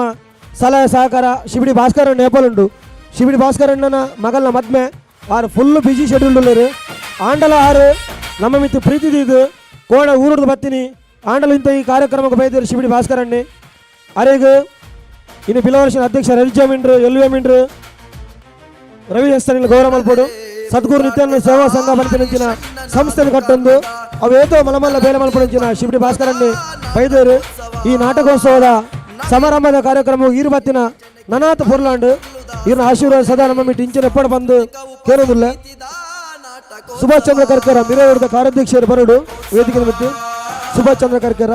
ಸಲಹೆ ಸಹಕಾರ ಶಿಬಿಡಿ ಭಾಸ್ಕರ್ ನೇಪಾಳುಂಡು. ಶಿಬಿಡಿ ಭಾಸ್ಕರಣ್ಣನ ಮಗಲ್ನ ಮದ್ಮೆ ಆರು ಫುಲ್ ಬಿಜಿ ಶೆಡ್ಯೂಲ್ ಉಳ್ಳೇರು. ಆಂಡಲ ಆರು ನಮ್ಮ ಮಿತ್ತು ಪ್ರೀತಿ ದೀದು ಕೋಣ ಊರುಡ್ದು ಬತ್ತೀನಿ ಆಂಡಲ ಇಂಥ ಈ ಕಾರ್ಯಕ್ರಮಕ್ಕೆ ಬೈದಿರು ಶಿಬಿಡಿ ಭಾಸ್ಕರಣ್ಣೆ. ಅರೇಗ ಇನ್ನು ಬಿಲವರ್ಷನ ಅಧ್ಯಕ್ಷ ರವಿ ಜಮೀನ್ರು ಎಲ್ ಮಿಂಡ್ರು ರವಿ ಹೆಸ್ತನಿಲ್ ಗೌರವ ಮಲ್ಪಡು ಸದ್ಗುರು ನಿತ್ಯಾನಂದ ಸೇವಾ ಸಂಘ ಬಲಿಪಿನಂಚಿನ ಸಂಸ್ಥೆಯನ್ನು ಕಟ್ಟೊಂದು ಅವೇತೋ ಮಲಮಲ್ಲ ಬೇಲೆ ಮಲ್ಪಡಂಚಿನ ಶಿಬಿಡಿ ಭಾಸ್ಕರಣ್ಣೆ ಬೈದೇರು. ಈ ನಾಟಕೋತ್ಸವದ ಸಮಾರಂಭದ ಕಾರ್ಯಕ್ರಮವು ಈರುಬತ್ತಿನ ನನಾಥ ಪುರ್ಲಾಂಡ್ ಇವ್ರನ್ನ ಆಶೀರ್ವಾದ ಸದಾ ನಮ್ಮ ಮಿಟ್ಟು ಇಂಚಿನ ಎಪ್ಪಡ ಬಂದು ಕೇಳೋದಿಲ್ಲ. ಸುಭಾಷ್ ಚಂದ್ರ ಕರ್ಕರ ಮಿರೋದ ಕಾರ್ಯಾಧ್ಯಕ್ಷರು ಬರಡು ವೇದಿಕೆ ಮಿಟ್ಟು ಸುಭಾಷ್ ಚಂದ್ರ ಕರ್ಕರ.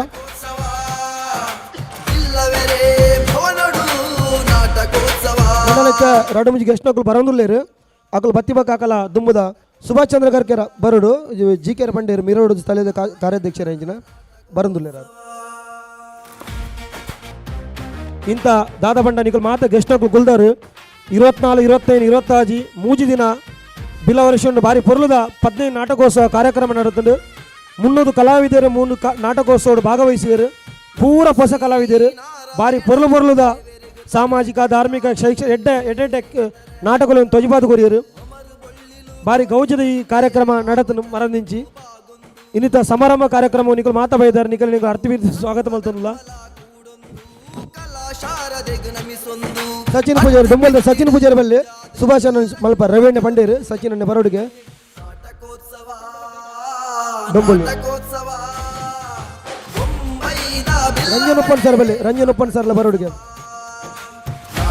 ಮಂಡಲಕ್ಕೆ ರಡು ಮುಂಜಿ ಗೆಸ್ಟ್ ನಕಲು ಬರೋದಿಲ್ಲೇರು ಅಕಲು ಬತ್ತಿ ಬಕ್ಕ ಹಾಕಲ ದುಂಬುದ ಸುಭಾಷ್ ಚಂದ್ರ ಕರ್ಕೆರ ಬರಡು ಜಿ ಕೆ ಪಂಡೇರು ಮಿರೋಡು ಸ್ಥಳೀಯ ಕಾರ್ಯಾಧ್ಯಕ್ಷರ ಇಂಚಿನ ಬರಂದುಲ್ಲೇರು. ಇಂಥ ದಾದ ಬಂಡ ನಿಕಲ್ ಮಾತ ಗೆಸ್ಟ್ ನಕಲು ಗುಲ್ದಾರು 24 25 26 ಮೂಜಿ ದಿನ ಬಿಲ ವರ್ಷ ಭಾರಿ ಪೊರ್ಲುದ 15 ನಾಟಕೋತ್ಸವ ಕಾರ್ಯಕ್ರಮ ನಡೆದುಂಡು. 300 ಕಲಾವಿದರು 3 ನಾಟಕೋತ್ಸವ ಭಾಗವಹಿಸಿದರು. ಪೂರ ಹೊಸ ಕಲಾವಿದರು ಭಾರಿ ಪೊರ್ಲು ಪೊರ್ಲುದ ಸಾಮಾಜಿಕ ಧಾರ್ಮಿಕ ಶೈಕ್ಷಣಿಕ ಎಡ್ಡೆ ಎಡ್ಡೆ ನಾಟಕಗಳನ್ನು ತೊಜಿಬಾದು ಕೊರಿಯರು. ಭಾರಿ ಗೌಜದ ಈ ಕಾರ್ಯಕ್ರಮ ನಡೆತನು ಮರಂದಿಂಚಿ ಇನ್ನಿತ ಸಮಾರಂಭ ಕಾರ್ಯಕ್ರಮ ನಿಕಲ್ ಮಾತಾ ಬೈದಾರೆ ನಿಕಲ್ ನಿಕಲ್ ಅರ್ಥ ಸ್ವಾಗತ ಮಲ್ತನಲ್ಲ. ಸಚಿನ್ ಪೂಜಾರಿ ಡುಂಬಲ್ದ ಸಚಿನ್ ಪೂಜಾರಿ ಬಲ್ಲಿ ಸುಭಾಷ್ ಮಲ್ಪ ರವಿಣ್ಣ ಪಂಡೇರು ಸಚಿನ್ ಅಣ್ಣ ಬರೋಡಿಗೆ ಡೊಂಬಲ್ ರಂಜನ್ ಉಪ್ಪನ್ ಸರ್ ಬಲ್ಲಿ ರಂಜನ್ ಉಪ್ಪನ್ ಸರ್ಲ ಬರೋಡಿಗೆ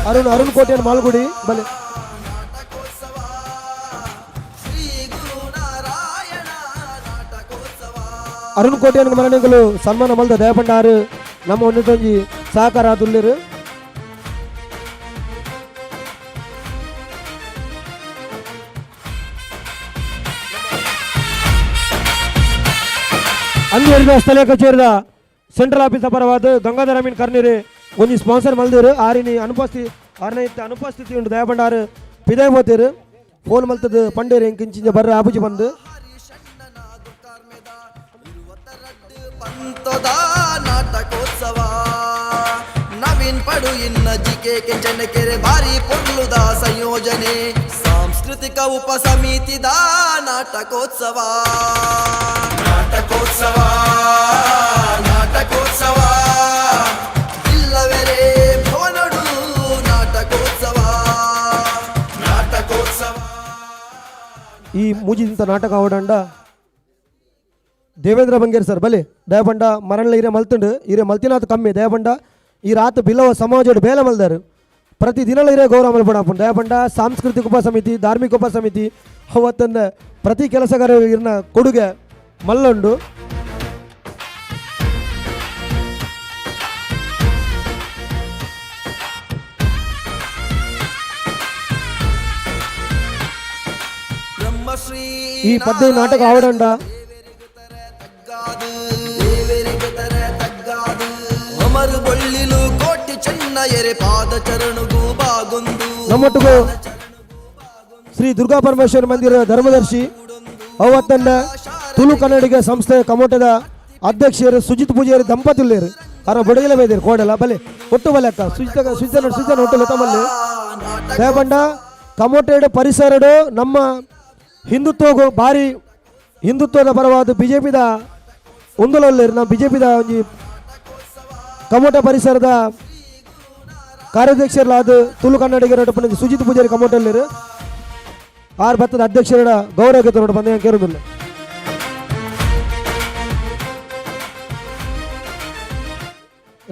ಅರುಣ್ ಅರುಣ್ ಕೋಟೆಯನ್ನು ಮಾಲ್ಗುಡಿ ಬಲೆ ಅರುಣ್ ಕೋಟೆಯನ್ನು ಮರಣಗಳು ಸನ್ಮಾನ ಮಲ್ದ ದಯಪಂಡಾರು ನಮ್ಮ ಒಂದೊಂಜಿ ಸಹಕಾರ ಆದುಲ್ಲೇರು. ಅಂದು ಸ್ಥಳೀಯ ಕಚೇರಿದ ಸೆಂಟ್ರಲ್ ಆಫೀಸ್ ಪರವಾದ ಗಂಗಾಧರ ಮೀನ್ ಕರ್ನೀರು ಒಂಜಿ ಸ್ಪಾನ್ಸರ್ ಮಲ್ದಿರು. ಆರಿನಿ ಅನುಪಸ್ಥಿತಿ ಆರನೇ ಅನುಪಸ್ಥಿತಿ ಉಂಟು ದಯಪಂಡಾರು ಪಿದಾಯ್ ಪೋತೇರು ಫೋನ್ ಮಲ್ತದ ಪಂಡೇರು ಎಂಕಿಂಚಿಂಚ ಬರ್ರ ಆಪುಜಿ ಬಂದು ನಾಟಕೋತ್ಸವ ನವೀನ್ ಪಡು ಇನ್ನ ಜಿಕೆ ಕೆಂಚನಕೆರೆ ಭಾರಿ ಪೊರ್ಲುದ ಸಂಯೋಜನೆ. ಸಾಂಸ್ಕೃತಿಕ ಉಪಸಮಿತಿದ ನಾಟಕೋತ್ಸವ, ನಾಟಕೋತ್ಸವ, ನಾಟಕೋತ್ಸವ. ಇಲ್ಲವೆರೇ ಭವನಡು ನಾಟಕೋತ್ಸವ, ನಾಟಕೋತ್ಸವ. ಈ ಮೂಜಿದಿಂತ ನಾಟಕ ಅವಡಂಡ ದೇವೇಂದ್ರ ಬಂಗೇರ್ ಸರ್ ಬಲೆ ದಯಪಂಡ ಮರಣ ಇರೆ ಮಲ್ತುಂಡು ಇರೆ ಮಲ್ತಿನಾಥ ಕಮ್ಮಿ ದಯಪಂಡ ಈ ರಾತ್ ಬಿಲ್ಲವ ಸಮಾಜೋಡು ಬೇಲೆ ಮಲ್ದಾರು ಪ್ರತಿ ದಿನಲ ಇರೆ ಗೌರವ ಮಲ್ಪಡಾಪುಂಡು. ದಯಪಂಡ ಸಾಂಸ್ಕೃತಿಕ ಉಪ ಸಮಿತಿ, ಧಾರ್ಮಿಕ ಉಪ ಸಮಿತಿ ಅವತ್ತಂದ ಪ್ರತಿ ಕೆಲಸಗಾರ ಇರ್ನ ಕೊಡುಗೆ ಮಲ್ಲುಂಡು. ಈ ಪದ್ಯ ನಾಟಕ ಆವಡಂಡ ನಮ್ಮೊಟ್ಟಿಗೂ ಶ್ರೀ ದುರ್ಗಾ ಪರಮೇಶ್ವರ ಮಂದಿರ ಧರ್ಮದರ್ಶಿ ಅವತ್ತಂಡ ತುಳು ಕನ್ನಡಿಗ ಸಂಸ್ಥೆ ಕಮೋಟದ ಅಧ್ಯಕ್ಷರು ಸುಜಿತ್ ಪೂಜಾರಿ ದಂಪತಿಲ್ಲೇರು ಅರ ಬಡಗಿಲ ಬೈದಿರು ಕೋಡಲ ಬಲೆ ಒಟ್ಟು ಬಲೆ ಅಕ್ಕ ಸುಜಿತ ಸುಜಿತ ಸುಜಿತ ಒಟ್ಟು ತಮ್ಮಲ್ಲಿ ದಯಪಂಡ ಕಮೋಟೆಡ್ ಪರಿಸರಡು ನಮ್ಮ ಹಿಂದುತ್ವಗೂ ಭಾರಿ ಹಿಂದುತ್ವದ ಪರವಾದ ಬಿ ಜೆ ಪಿದ ಉಂದುಲಲ್ಲೇರು. ನಮ್ಮ ಬಿ ಜೆ ಪಿದ ಒಂಜಿ ಕಮೋಟ ಪರಿಸರದ ಕಾರ್ಯಾಧ್ಯಕ್ಷರಾದ ತುಳು ಕನ್ನಡಿಗರ ಸುಜಿತ್ ಪೂಜಾರಿ ಕಮೋಟಲ್ಲಿರು ಆರ್ ಭತ್ತದ ಅಧ್ಯಕ್ಷರ ಗೌರವ ನೋಡು ಬಂದ ಕೇರುದಿಲ್ಲ.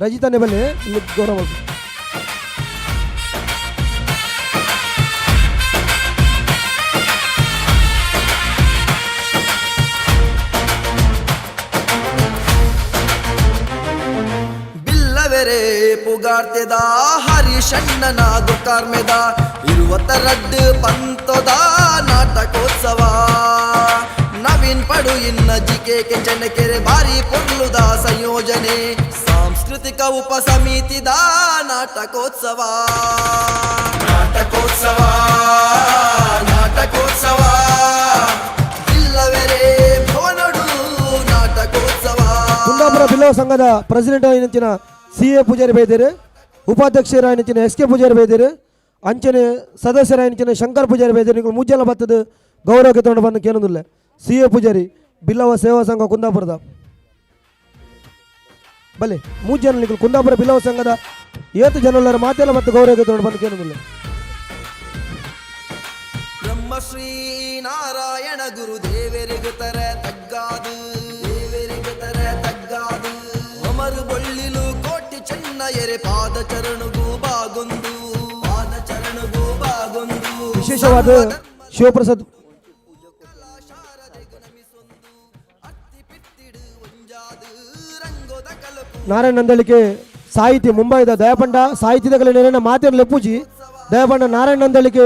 ರಜಿತಾ ನೆಬಲೆ ಇಲ್ಲಿ ಗೌರವ. ಬಿಲ್ಲವೆರೆ ಪುಗಾರ್ತೆದ ಹರಿಷಣ್ಣನ ದುಕಾರ್ಮೆದ ಇರುವತ್ತರಡ್ಡು ಪಂತದ ನಾಟಕೋತ್ಸವ. ನವೀನ್ ಪಡು ಇನ್ನ ಜಿಕೆ ಕೆಂಚನಕೆರೆ ಭಾರಿ ಪೊರ್ಲುದ ಸಂಯೋಜನೆ. ಸಾಂಸ್ಕೃತಿಕ ಉಪಸಮಿತಿದ ನಾಟಕೋತ್ಸವ, ನಾಟಕೋತ್ಸವ, ನಾಟಕೋತ್ಸವ. ಇಲ್ಲವೆರೇ ಭವನಡು ನಾಟಕೋತ್ಸವ. ಕುಂದಾಪುರ ಬಿಲ್ಲವ ಸಂಘದ ಪ್ರೆಸಿಡೆಂಟ್ అయిన ಸಿ ಎ ಪೂಜಾರಿ ಬೈದೇರು, ಉಪಾಧ್ಯಕ್ಷರಾಯನಂಚಿನ ಎಸ್ ಕೆ ಪೂಜಾರಿ ಬೈದೇರು, ಅಂಚನೆ ಸದಸ್ಯರಾಯನಂಚಿನ ಶಂಕರ್ ಪೂಜಾರಿ ಬೈದೇರು. ನೀವು ಮೂಜಲ ಬತ್ತದ ಗೌರವಕ್ಕೆ ತಗೊಂಡು ಬಂದು ಕೇಳೋದಿಲ್ಲ. ಸಿ ಎ ಪೂಜಾರಿ ಬಿಲ್ಲವ ಸೇವಾ ಸಂಘ ಕುಂದಾಪುರದ ಬಲೆ ಮೂಜನ ನೀವು ಕುಂದಾಪುರ ಬಿಲ್ಲವ ಸಂಘದ ಏತು ಜನಲ್ಲರ ಮಾತೆಲ್ಲ ಮತ್ತು ಗೌರವಕ್ಕೆ ತಗೊಂಡು ಬಂದು ಕೇಳೋದಿಲ್ಲ. ಬ್ರಹ್ಮಶ್ರೀ ನಾರಾಯಣ ಗುರು ದೇವರಿಗು ತರ ತಗ್ಗಾದು, ದೇವರಿಗು ತರ ತಗ್ಗಾದು. ಅಮರು ಬೊಳ್ಳಿಲು ಕೋಟಿ ಚೆನ್ನ ಎರೆ ಪಾದ ಚರಣಗೂ ಬಾಗೊಂದು, ಪಾದ ಚರಣಗೂ ಬಾಗೊಂದು. ವಿಶೇಷವಾದ ಶಿವಪ್ರಸಾದ್ ನಾರಾಯಣ ನಂದಳಿಕೆ ಸಾಹಿತಿ ಮುಂಬೈದ ದಯಾಪಂಡ ಸಾಹಿತ್ಯದ ನೆರೆನ ಮಾತಿನ ಲೆಪ್ಪುಜಿ ದಯಾಪಂಡ ನಾರಾಯಣ ನಂದಳಿಕೆ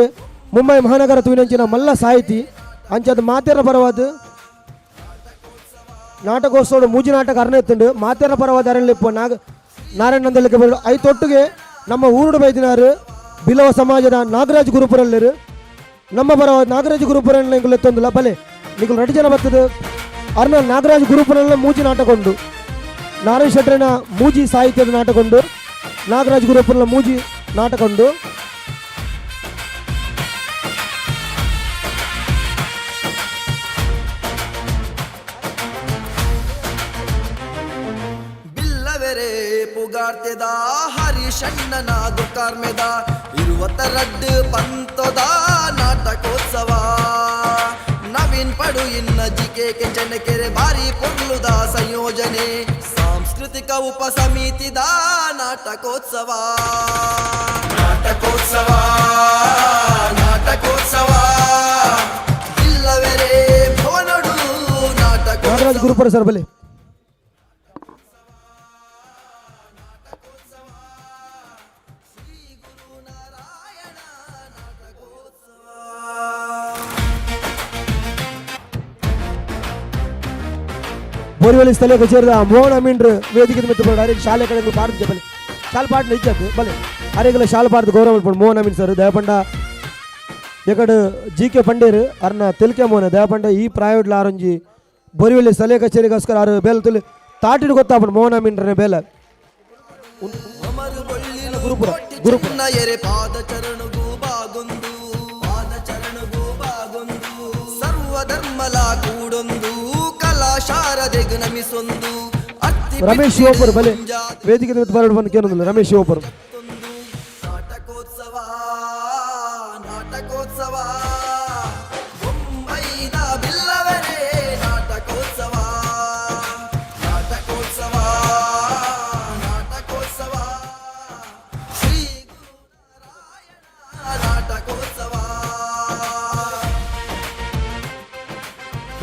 ಮುಂಬೈ ಮಹಾನಗರ ತುವಿನಂಚಿನ ಮಲ್ಲ ಸಾಹಿತಿ ಅಂಚದ ಮಾತೆರ ಪರವಾದ ನಾಟಕೋತ್ಸವ ಮೂಜಿ ನಾಟಕ ಅರಣ್ಯ ಎತ್ತುಂಡು ಮಾತೆರ ಪರವಾದ ಅರಣ್ಯ ಲೆಪ್ಪು ನಾಗ ನಾರಾಯಣ ನಂದಳಿಕೆ ಬರು ಐತೊಟ್ಟಿಗೆ ನಮ್ಮ ಊರುಡು ಬೈದಿನಾರು ಬಿಲವ ಸಮಾಜದ ನಾಗರಾಜ್ ಗುರುಪುರಲ್ಲಿರು ನಮ್ಮ ಪರವಾದ ನಾಗರಾಜ್ ಗುರುಪುರಲ್ಲ ಎತ್ತೊಂದಿಲ್ಲ ಬಲೆ ನಿಕುಲು ರೆಡ್ ಜನ ಬರ್ತದೆ ಅರ್ನ ನಾಗರಾಜ್ ಗುರುಪುರಲ್ಲ ಮೂಜಿ ನಾಟಕ ಉಂಡು ನಾರಾಯಣ ಶೆಟ್ಟರನ ಮೂಜಿ ಸಾಹಿತ್ಯದ ನಾಟಕ ಉಂಡು ನಾಗರಾಜ್ ಗುರುಪುರನ ಮೂಜಿ ನಾಟಕ ಉಂಡು. ಬಿಲ್ಲವೆರೆ ಪುಗಾರ್ತೆದ ಹರಿಷಣ್ಣನ ದುಕಾರ್ಮೆದ ಇರುವತ್ತರಡ್ಡು ಪಂತದ ನಾಟಕೋತ್ಸವ. ನವೀನ್ ಪಡು ಇನ್ನ ಜಿಕೆ ಕೆಂಚನಕೆರೆ ಭಾರಿ ಪೊರ್ಲುದ ಸಂಯೋಜನೆ. ಸಾಂಸ್ಕೃತಿಕ ಉಪಸಮಿತಿದ ನಾಟಕೋತ್ಸವ, ನಾಟಕೋತ್ಸವ, ನಾಟಕೋತ್ಸವ. ಇಲ್ಲವೆರೇ ಭವನಡು ನಾಟಕ ನಾಗರಾಜ್ ಗುರುಪುರ ಸರ್ ಬಲೆ ಬೋರಿವಲ್ಲಿ ಸ್ಥಳೀಯ ಕಚೇರಿದ ಮೋಹನ್ ಅಮೀನ್ರು ವೇದಿಕೆ ಮಿತ್ತು ಬರೋಡು ಅರೆ ಶಾಲೆ ಕಡೆ ಪಾಡ್ದು ಬಲೆ ಶಾಲೆ ಪಾಡ್ನ ಇಜ್ಜತ್ತು ಬಲೆ ಅರೆಗಲ ಶಾಲೆ ಪಾಡ್ದು ಗೌರವ ಮಲ್ಪಡು ಮೋಹನ್ ಅಮೀನ್ ಸರ್ ದಯಪಂಡ ಎಕಡು ಜಿ ಕೆ ಪಂಡೇರು ಅರ್ನ ತೆಲಿಕೆ ಮೋಹನ ದಯಪಂಡ ಈ ಪ್ರಾಯೋಡ್ಲ ಆರೊಂಜಿ ಬೋರಿವಲ್ಲಿ ಸ್ಥಳೀಯ ಕಚೇರಿಗೋಸ್ಕರ ಆರು ಬೇಲೆ ತುಲಿ ತಾಟಿಡು ಗೊತ್ತಾಪಂಡು ಮೋಹನ್ ಅಮೀನ್ರನೆ ಬೇಲೆ ಗುರುಪುರ ಗುರುಪುರ. ಎರೆ ಪಾದ ಚರಣಗು ಬಾಗೊಂದು, ಪಾದ ಚರಣಗು ಬಾಗೊಂದು, ಸರ್ವ ಧರ್ಮಲ ಕೂಡೊಂದು, ಕಲಾ ಶಾರದೆಗು ನಮಿಸೊಂದು. ರಮೇಶ್ ಶಿವಪುರ ಬಲೆ ವೇದಿಕೆ ಬರಡು ಬಂದು ಕೇಳೊಂದಿಲ್ಲ. ರಮೇಶ್ ಶಿವಪುರ ನಾಟಕೋತ್ಸವ, ನಾಟಕೋತ್ಸವ, ಬೊಂಬೈದ ಬಿಲ್ಲವರೇ ನಾಟಕೋತ್ಸವ, ನಾಟಕೋತ್ಸವ, ನಾಟಕೋತ್ಸವ, ಶ್ರೀ ಗುರುನಾರಾಯಣ ನಾಟಕೋತ್ಸವ.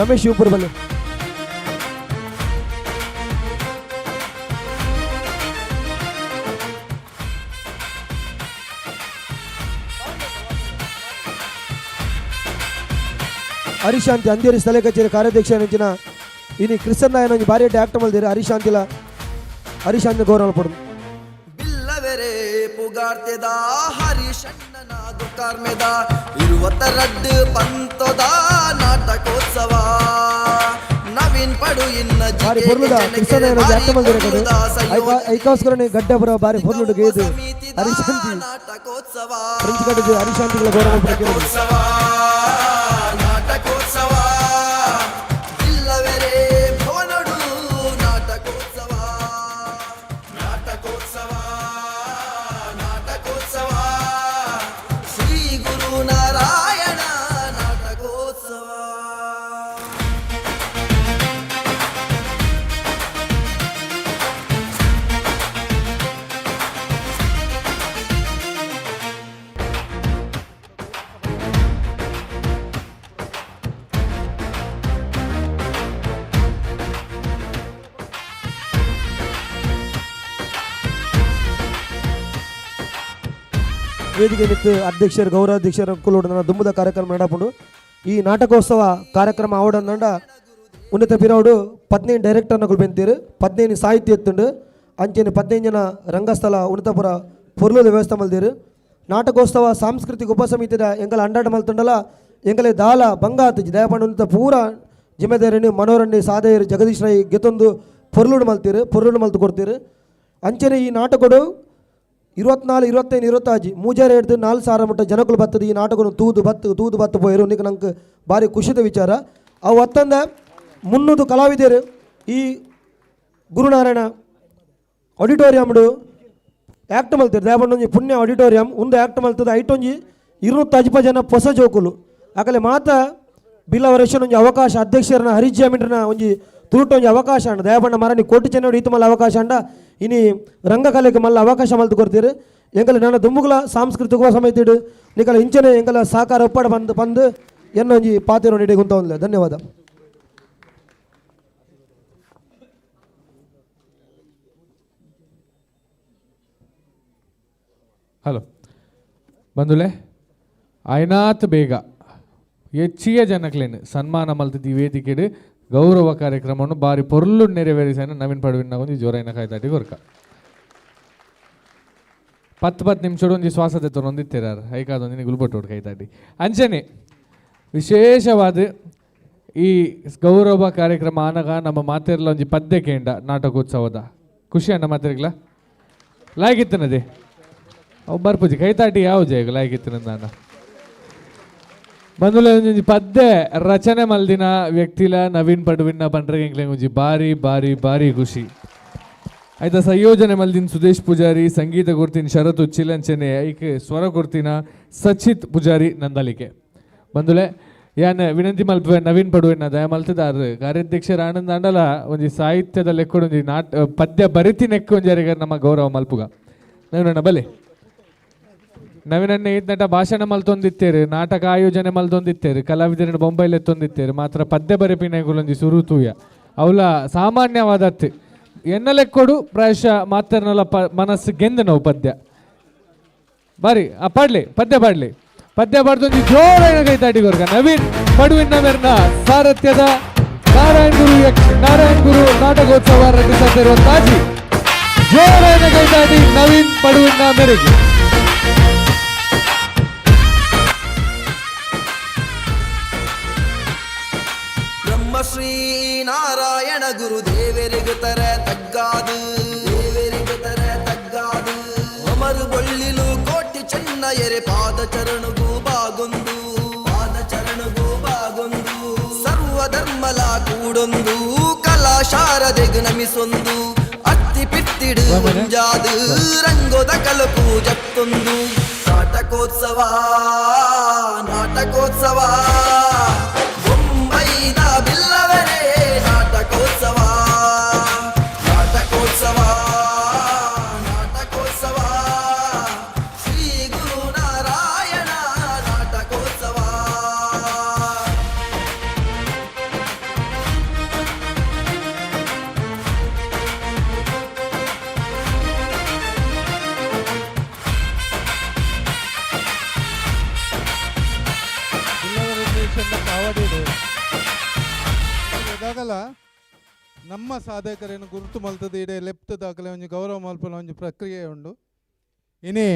ರಮೇಶ್ ಶಿವಪುರ ಬಲೆ. ಹರಿಶಾಂತಿ ಅಂಧೇರಿ ಸ್ಥಳ ಕಚೇರಿ ಕಾರ್ಯಾಧ್ಯಕ್ಷ ನೆಂಚಿನ ಇನಿ ಕೃಷ್ಣನಾಯನ ಒಂಜಿ ಭಾರಿ ಆಕ್ಟ್ ಮಲ್ದಿರಿ. ಹರಿಶಾಂತಿಲ ಹರಿಶಾಂತಿ ಗೌರವ ಪಡು. ಬಿಲ್ಲವೆರೆ ಪುಗಾರ್ತೆದ ಹರಿಶಣ್ಣನ ದುಕಾರ್ಮೆದ ಇರುವತ್ತರಡ್ಡು ಪಂತದ ನಾಟಕೋತ್ಸವ. ನವೀನ್ ಪಡು ಇನ್ನ ಬಾರಿ ಪೊರ್ಲುದ ಕೃಷ್ಣನಾಯನ ಒಂಜಿ ಆಕ್ಟ್ ಮಲ್ದಿರಿ ಕಡೆ ಐಕಾಸ್ಕರನೆ ಗಡ್ಡಪುರ ಬಾರಿ ಪೊರ್ಲುಡು ಗೇದು ಹರಿಶಾಂತಿ ನಾಟಕೋತ್ಸವ, ಫ್ರೆಂಚ್ ಕಟ್ಟಿದ್ದು ಹರಿಶಾಂತಿಗಳ ಗೌರವ ಪಡು. ನಾಟಕೋತ್ಸವ, ಬಿಲ್ಲವೆರೆ ಭವನಡು ನಾಟಕೋತ್ಸವ, ನಾಟಕೋತ್ಸವ, ನಾಟಕೋತ್ಸವ, ಶ್ರೀ ಗುರು ನಾರಾಯಣ ನಾಟಕೋತ್ಸವ. ವೇದಿಕೆ ಮಿತ್ತು ಅಧ್ಯಕ್ಷರು ಗೌರವಾಧ್ಯಕ್ಷರು ಕುಲೋಡು ನನ್ನ ದುಂಬುದ ಕಾರ್ಯಕ್ರಮ ನಡಪುಂಡು. ಈ ನಾಟಕೋತ್ಸವ ಕಾರ್ಯಕ್ರಮ ಆವಡಂದಂಡ ಉನ್ನತ ಪಿರೌಡು 15 ಡೈರೆಕ್ಟರ್ನಕುಲು ಬೆಂತೀರು, 15 ಸಾಹಿತ್ಯ ಎತ್ತುಂಡು, ಅಂಚೆನೆ 15 ಜನ ರಂಗಸ್ಥಳ ಉನ್ನತಪುರ ಪೊರ್ಲುದ ವ್ಯವಸ್ಥೆ ಮಲ್ದಿರು. ನಾಟಕೋತ್ಸವ ಸಾಂಸ್ಕೃತಿಕ ಉಪಸಮಿತಿದ ಎಂಕಲ ಅಂಡಾಟ ಮಲ್ತುಂಡಲ ಎಂಕಲೆ ದಾಲ ಬಂಗಾತುಜಿ ದಯಪಂಡ ಉನ್ನತ ಪೂರ ಜಿಮ್ಮೆದಾರಿನಿ ಮನೋರಣ್ಣಿ ಸಾದೆಯರು ಜಗದೀಶ್ ರೈ ಗೆತೊಂದು ಪೊರ್ಲುಡು ಮಲ್ತೀರು, ಪೊರ್ಲುಡು ಮಲ್ತು ಕೊಡ್ತೀರು. ಅಂಚೆನೆ ಈ ನಾಟಕಡು 24, 25, 26 ಮೂಜಾರೆ ಹಿಡ್ದು 4,000 ಮಟ್ಟ ಜನಕುಲು ಬತ್ತದ ಈ ನಾಟಕನು ತೂದು ಬತ್ತು ತೂದು ಬತ್ತು ಪೋಯರು. ನಿಕ್ ನಂಗೆ ಭಾರಿ ಖುಷಿದ ವಿಚಾರ. ಅವು ಅತ್ತಂದ 300 ಕಲಾವಿದರು ಈ ಗುರುನಾರಾಯಣ ಆಡಿಟೋರಿಯಂಡು ಆ್ಯಕ್ಟ್ ಮಲ್ತಿರು. ದೇವಣ್ಣೊಂಜಿ ಪುಣ್ಯ ಆಡಿಟೋರಿಯಂ ಒಂದು ಆ್ಯಕ್ಟ್ ಮಲ್ತದ ಐಟೊಂಜಿ 250 ಜನ ಹೊಸ ಜೋಕುಲು ಆಕಲೆ ಮಾತ ಬಿಲ್ಲವರೇಶನ್ ಒಂಜಿ ಅವಕಾಶ ಅಧ್ಯಕ್ಷರನ್ನ ಹರಿಜ್ ಅಮೀನ್ರನ ಒಂಜಿ ತುರುಟ ಒಂಜಿ ಅವಕಾಶ ಅಂಡ ದಯಬಣ್ಣ ಮರನಿ ಕೋಟಿ ಚೆನ್ನೋಡು ಈತ ಮಲ್ಲ ಅವಕಾಶ ಅಂಡ ಇನಿ ರಂಗಕಲೆಗೆ ಮಲ್ಲ ಅವಕಾಶ ಮಲ್ತು ಕೊಡ್ತೀರಿ. ಎಂಕಲ ನನ್ನ ದುಂಬುಗುಲ ಸಾಂಸ್ಕೃತಿಕ ಸಮಿತಿಡು ನಿಕಲ ಇಂಚನೆ ಎಂಕಲ ಸಹಕಾರ ಒಪ್ಪಡ ಬಂದು ಬಂದು ಎನ್ನೊಂಜಿ ಪಾತಿರೋ ನೀಡಿ ಗುಂತ ಒಂದ್ಲೆ. ಧನ್ಯವಾದ. ಹಲೋ ಬಂಧುಲೆ, ಐನಾತ್ ಬೇಗ ಹೆಚ್ಚಿಗೆ ಜನಕ್ಲೇನು ಸನ್ಮಾನ ಮಲ್ತದ ಈ ವೇದಿಕೆಡು ಗೌರವ ಕಾರ್ಯಕ್ರಮವನ್ನು ಬಾರಿ ಪೊರ್ಲು ನೆರವೇರಿಸೇನ ನವೀನ್ ಪಡುವಿನ ಒಂಜಿ ಜೋರೈನ ಕಾಯ್ದಾಟಿ ಕೊರ್ಕ ಪತ್ತು ಪತ್ತು ನಿಮಿಷಡು ಒಂಜಿ ಶ್ವಾಸ ತೆತ್ತೊಂದಿತ್ತೀರಾರು ಐಕಾದೊಂದಿನ ಗುಲ್ಬಟ್ಟೋಡು ಕೈತಾಟಿ. ಅಂಚನೆ ವಿಶೇಷವಾದ ಈ ಗೌರವ ಕಾರ್ಯಕ್ರಮ ಆನಗ ನಮ್ಮ ಮಾತೆರ್ಲ ಒಂಜಿ ಪದ್ಯ ಕೇಂಡ ನಾಟಕೋತ್ಸವದ ಖುಷಿ ಅಣ್ಣ ಮಾತೆರ್ಗ್ಲ ಲಾಯ್ಕಿತ್ತನದೆ ಅವು ಬರ್ಪುಜಿ ಕೈತಾಟಿ ಯಾವ ಜಯ ಲಾಯ್ಕಿತ್ತನ ಅಣ್ಣ ಬಂದುಲೆ ಒಂಜಿ ಪದ್ಯ ರಚನೆ ಮಲ್ದಿನ ವ್ಯಕ್ತಿಲ ನವೀನ್ ಪಡುವಿನ ಪಂಡ್ರೆ ಎಂಕ್ಲೆ ಒಂಜಿ ಬಾರಿ ಬಾರಿ ಬಾರಿ ಖುಷಿ ಆಯ್ತಾ. ಸಂಯೋಜನೆ ಮಲ್ದಿನ ಸುದೇಶ್ ಪೂಜಾರಿ, ಸಂಗೀತ ಕೊಡ್ತೀನಿ ಶರತ್ ಉಚ್ಚಿಲಂಚನೆ, ಐಕ್ ಸ್ವರ ಕೊಡ್ತೀನ ಸಚಿತ್ ಪೂಜಾರಿ ನಂದಲಿಕೆ. ಬಂದುಲೆ ಯಾನ್ ವಿನಂತಿ ಮಲ್ಪುವೆ ನವೀನ್ ಪಡುವೆನ ದಯ ಮಲ್ತದಾರ್ ಕಾರ್ಯಾಧ್ಯಕ್ಷರ ಆನಂದ ಅಂಡಲ ಒಂಜಿ ಸಾಹಿತ್ಯದ ಲೆಕ್ಕೊಡು ಒಂಜಿ ನಾಟ ಪದ್ಯ ಬರಿತಿ ನೆಕ್ಕು ಒಂಜಿ ನಮ್ಮ ಗೌರವ ಮಲ್ಪುಗ. ನವೀನಣ್ಣ ಬಲೆ ನವೀನಣ್ಣ ಈತ್ ನಟ ಭಾಷಣ ಮಲ್ತೊಂದಿತ್ತೇರು, ನಾಟಕ ಆಯೋಜನೆ ಮಲ್ತೊಂದಿತ್ತೇರು, ಕಲಾವಿದರನ್ನು ಬೊಂಬೈಲಿ ಎತ್ತೊಂದಿತ್ತೇರು, ಮಾತ್ರ ಪದ್ಯ ಬರೆಪಿನೆಗುಲೊಂಜಿ ಸುರು ತೂಯ ಅವಲ ಸಾಮಾನ್ಯವಾದತ್ತು ಎನ್ನ ಲೆಕ್ಕೊಡು ಪ್ರಾಯಶಃ ಮಾತರ್ನಲ ಮನಸ್ಸು ಗೆಂದ ನಾವು ಪದ್ಯ ಬಾರಿ ಆ ಪಾಡ್ಲಿ ಪದ್ಯ ಪಾಡ್ಲಿ ಪದ್ಯ ಪಾಡ್ದೊಂಜಿ ಜೋರಾಯಿನ ಕೈತಾಟಿಗೋರ್ಗ ನವೀನ್ ಪಡುವಿನ ಮೆರ್ನ ಸಾರಥ್ಯದ ನಾರಾಯಣ ಗುರು ನಾರಾಯಣ ಗುರು ನಾಟಕೋತ್ಸವ ರಚಿಸುತ್ತಿರುವ ತಾಜಿ ಜೋರಾಯಿನ ಕೈತಾಟಿ ನವೀನ್ ಪಡುವಿನ ಮೇರೆಗೆ. ಬ್ರಹ್ಮಶ್ರೀ ನಾರಾಯಣ ಗುರು ದೇವರಿಗೆ ತರ ತಗ್ಗಾದು ದೇವರಿಗೆ ತರ ತಗ್ಗಾದು ಅಮರು. ಚೆನ್ನಯರೆ ಪಾದ ಚರಣಗು ಬಾಗೊಂದು, ಪಾದ ಚರಣಗು ಬಾಗೊಂದು, ಸರ್ವ ಧರ್ಮಲ ಕೂಡೊಂದು, ಕಲಾ ಶಾರದೆಗು ನಮಿಸೊಂದು, ಅತ್ತಿ ಪಿತ್ತಿಡು ಒಂಜಾದು ರಂಗೋದ ಕಲಕು ಜತ್ತೊಂದು. ನಾಟಕೋತ್ಸವ ನಾಟಕೋತ್ಸವ ಬೊಂಬೈದ ಬಿಲ್ಲವರೇ, ನಾಟಕೋತ್ಸವ ನಾಟಕೋತ್ಸವ ನಾಟಕೋತ್ಸವ, ಶ್ರೀ ಗುರು ನಾರಾಯಣ ನಾಟಕೋತ್ಸವ. ದಾಗಲ ನಮ್ಮ ಸಾಧಕರೇನು ಗುರುತು ಮಲ್ತದ ಇಡೆ ಲೆಪ್ತ ದಾಖಲೆ ಒಂಜಿ ಗೌರವ ಮಲ್ಪನ ಒಂಜಿ ಪ್ರಕ್ರಿಯೆ ಉಂಡು. ಇನಿ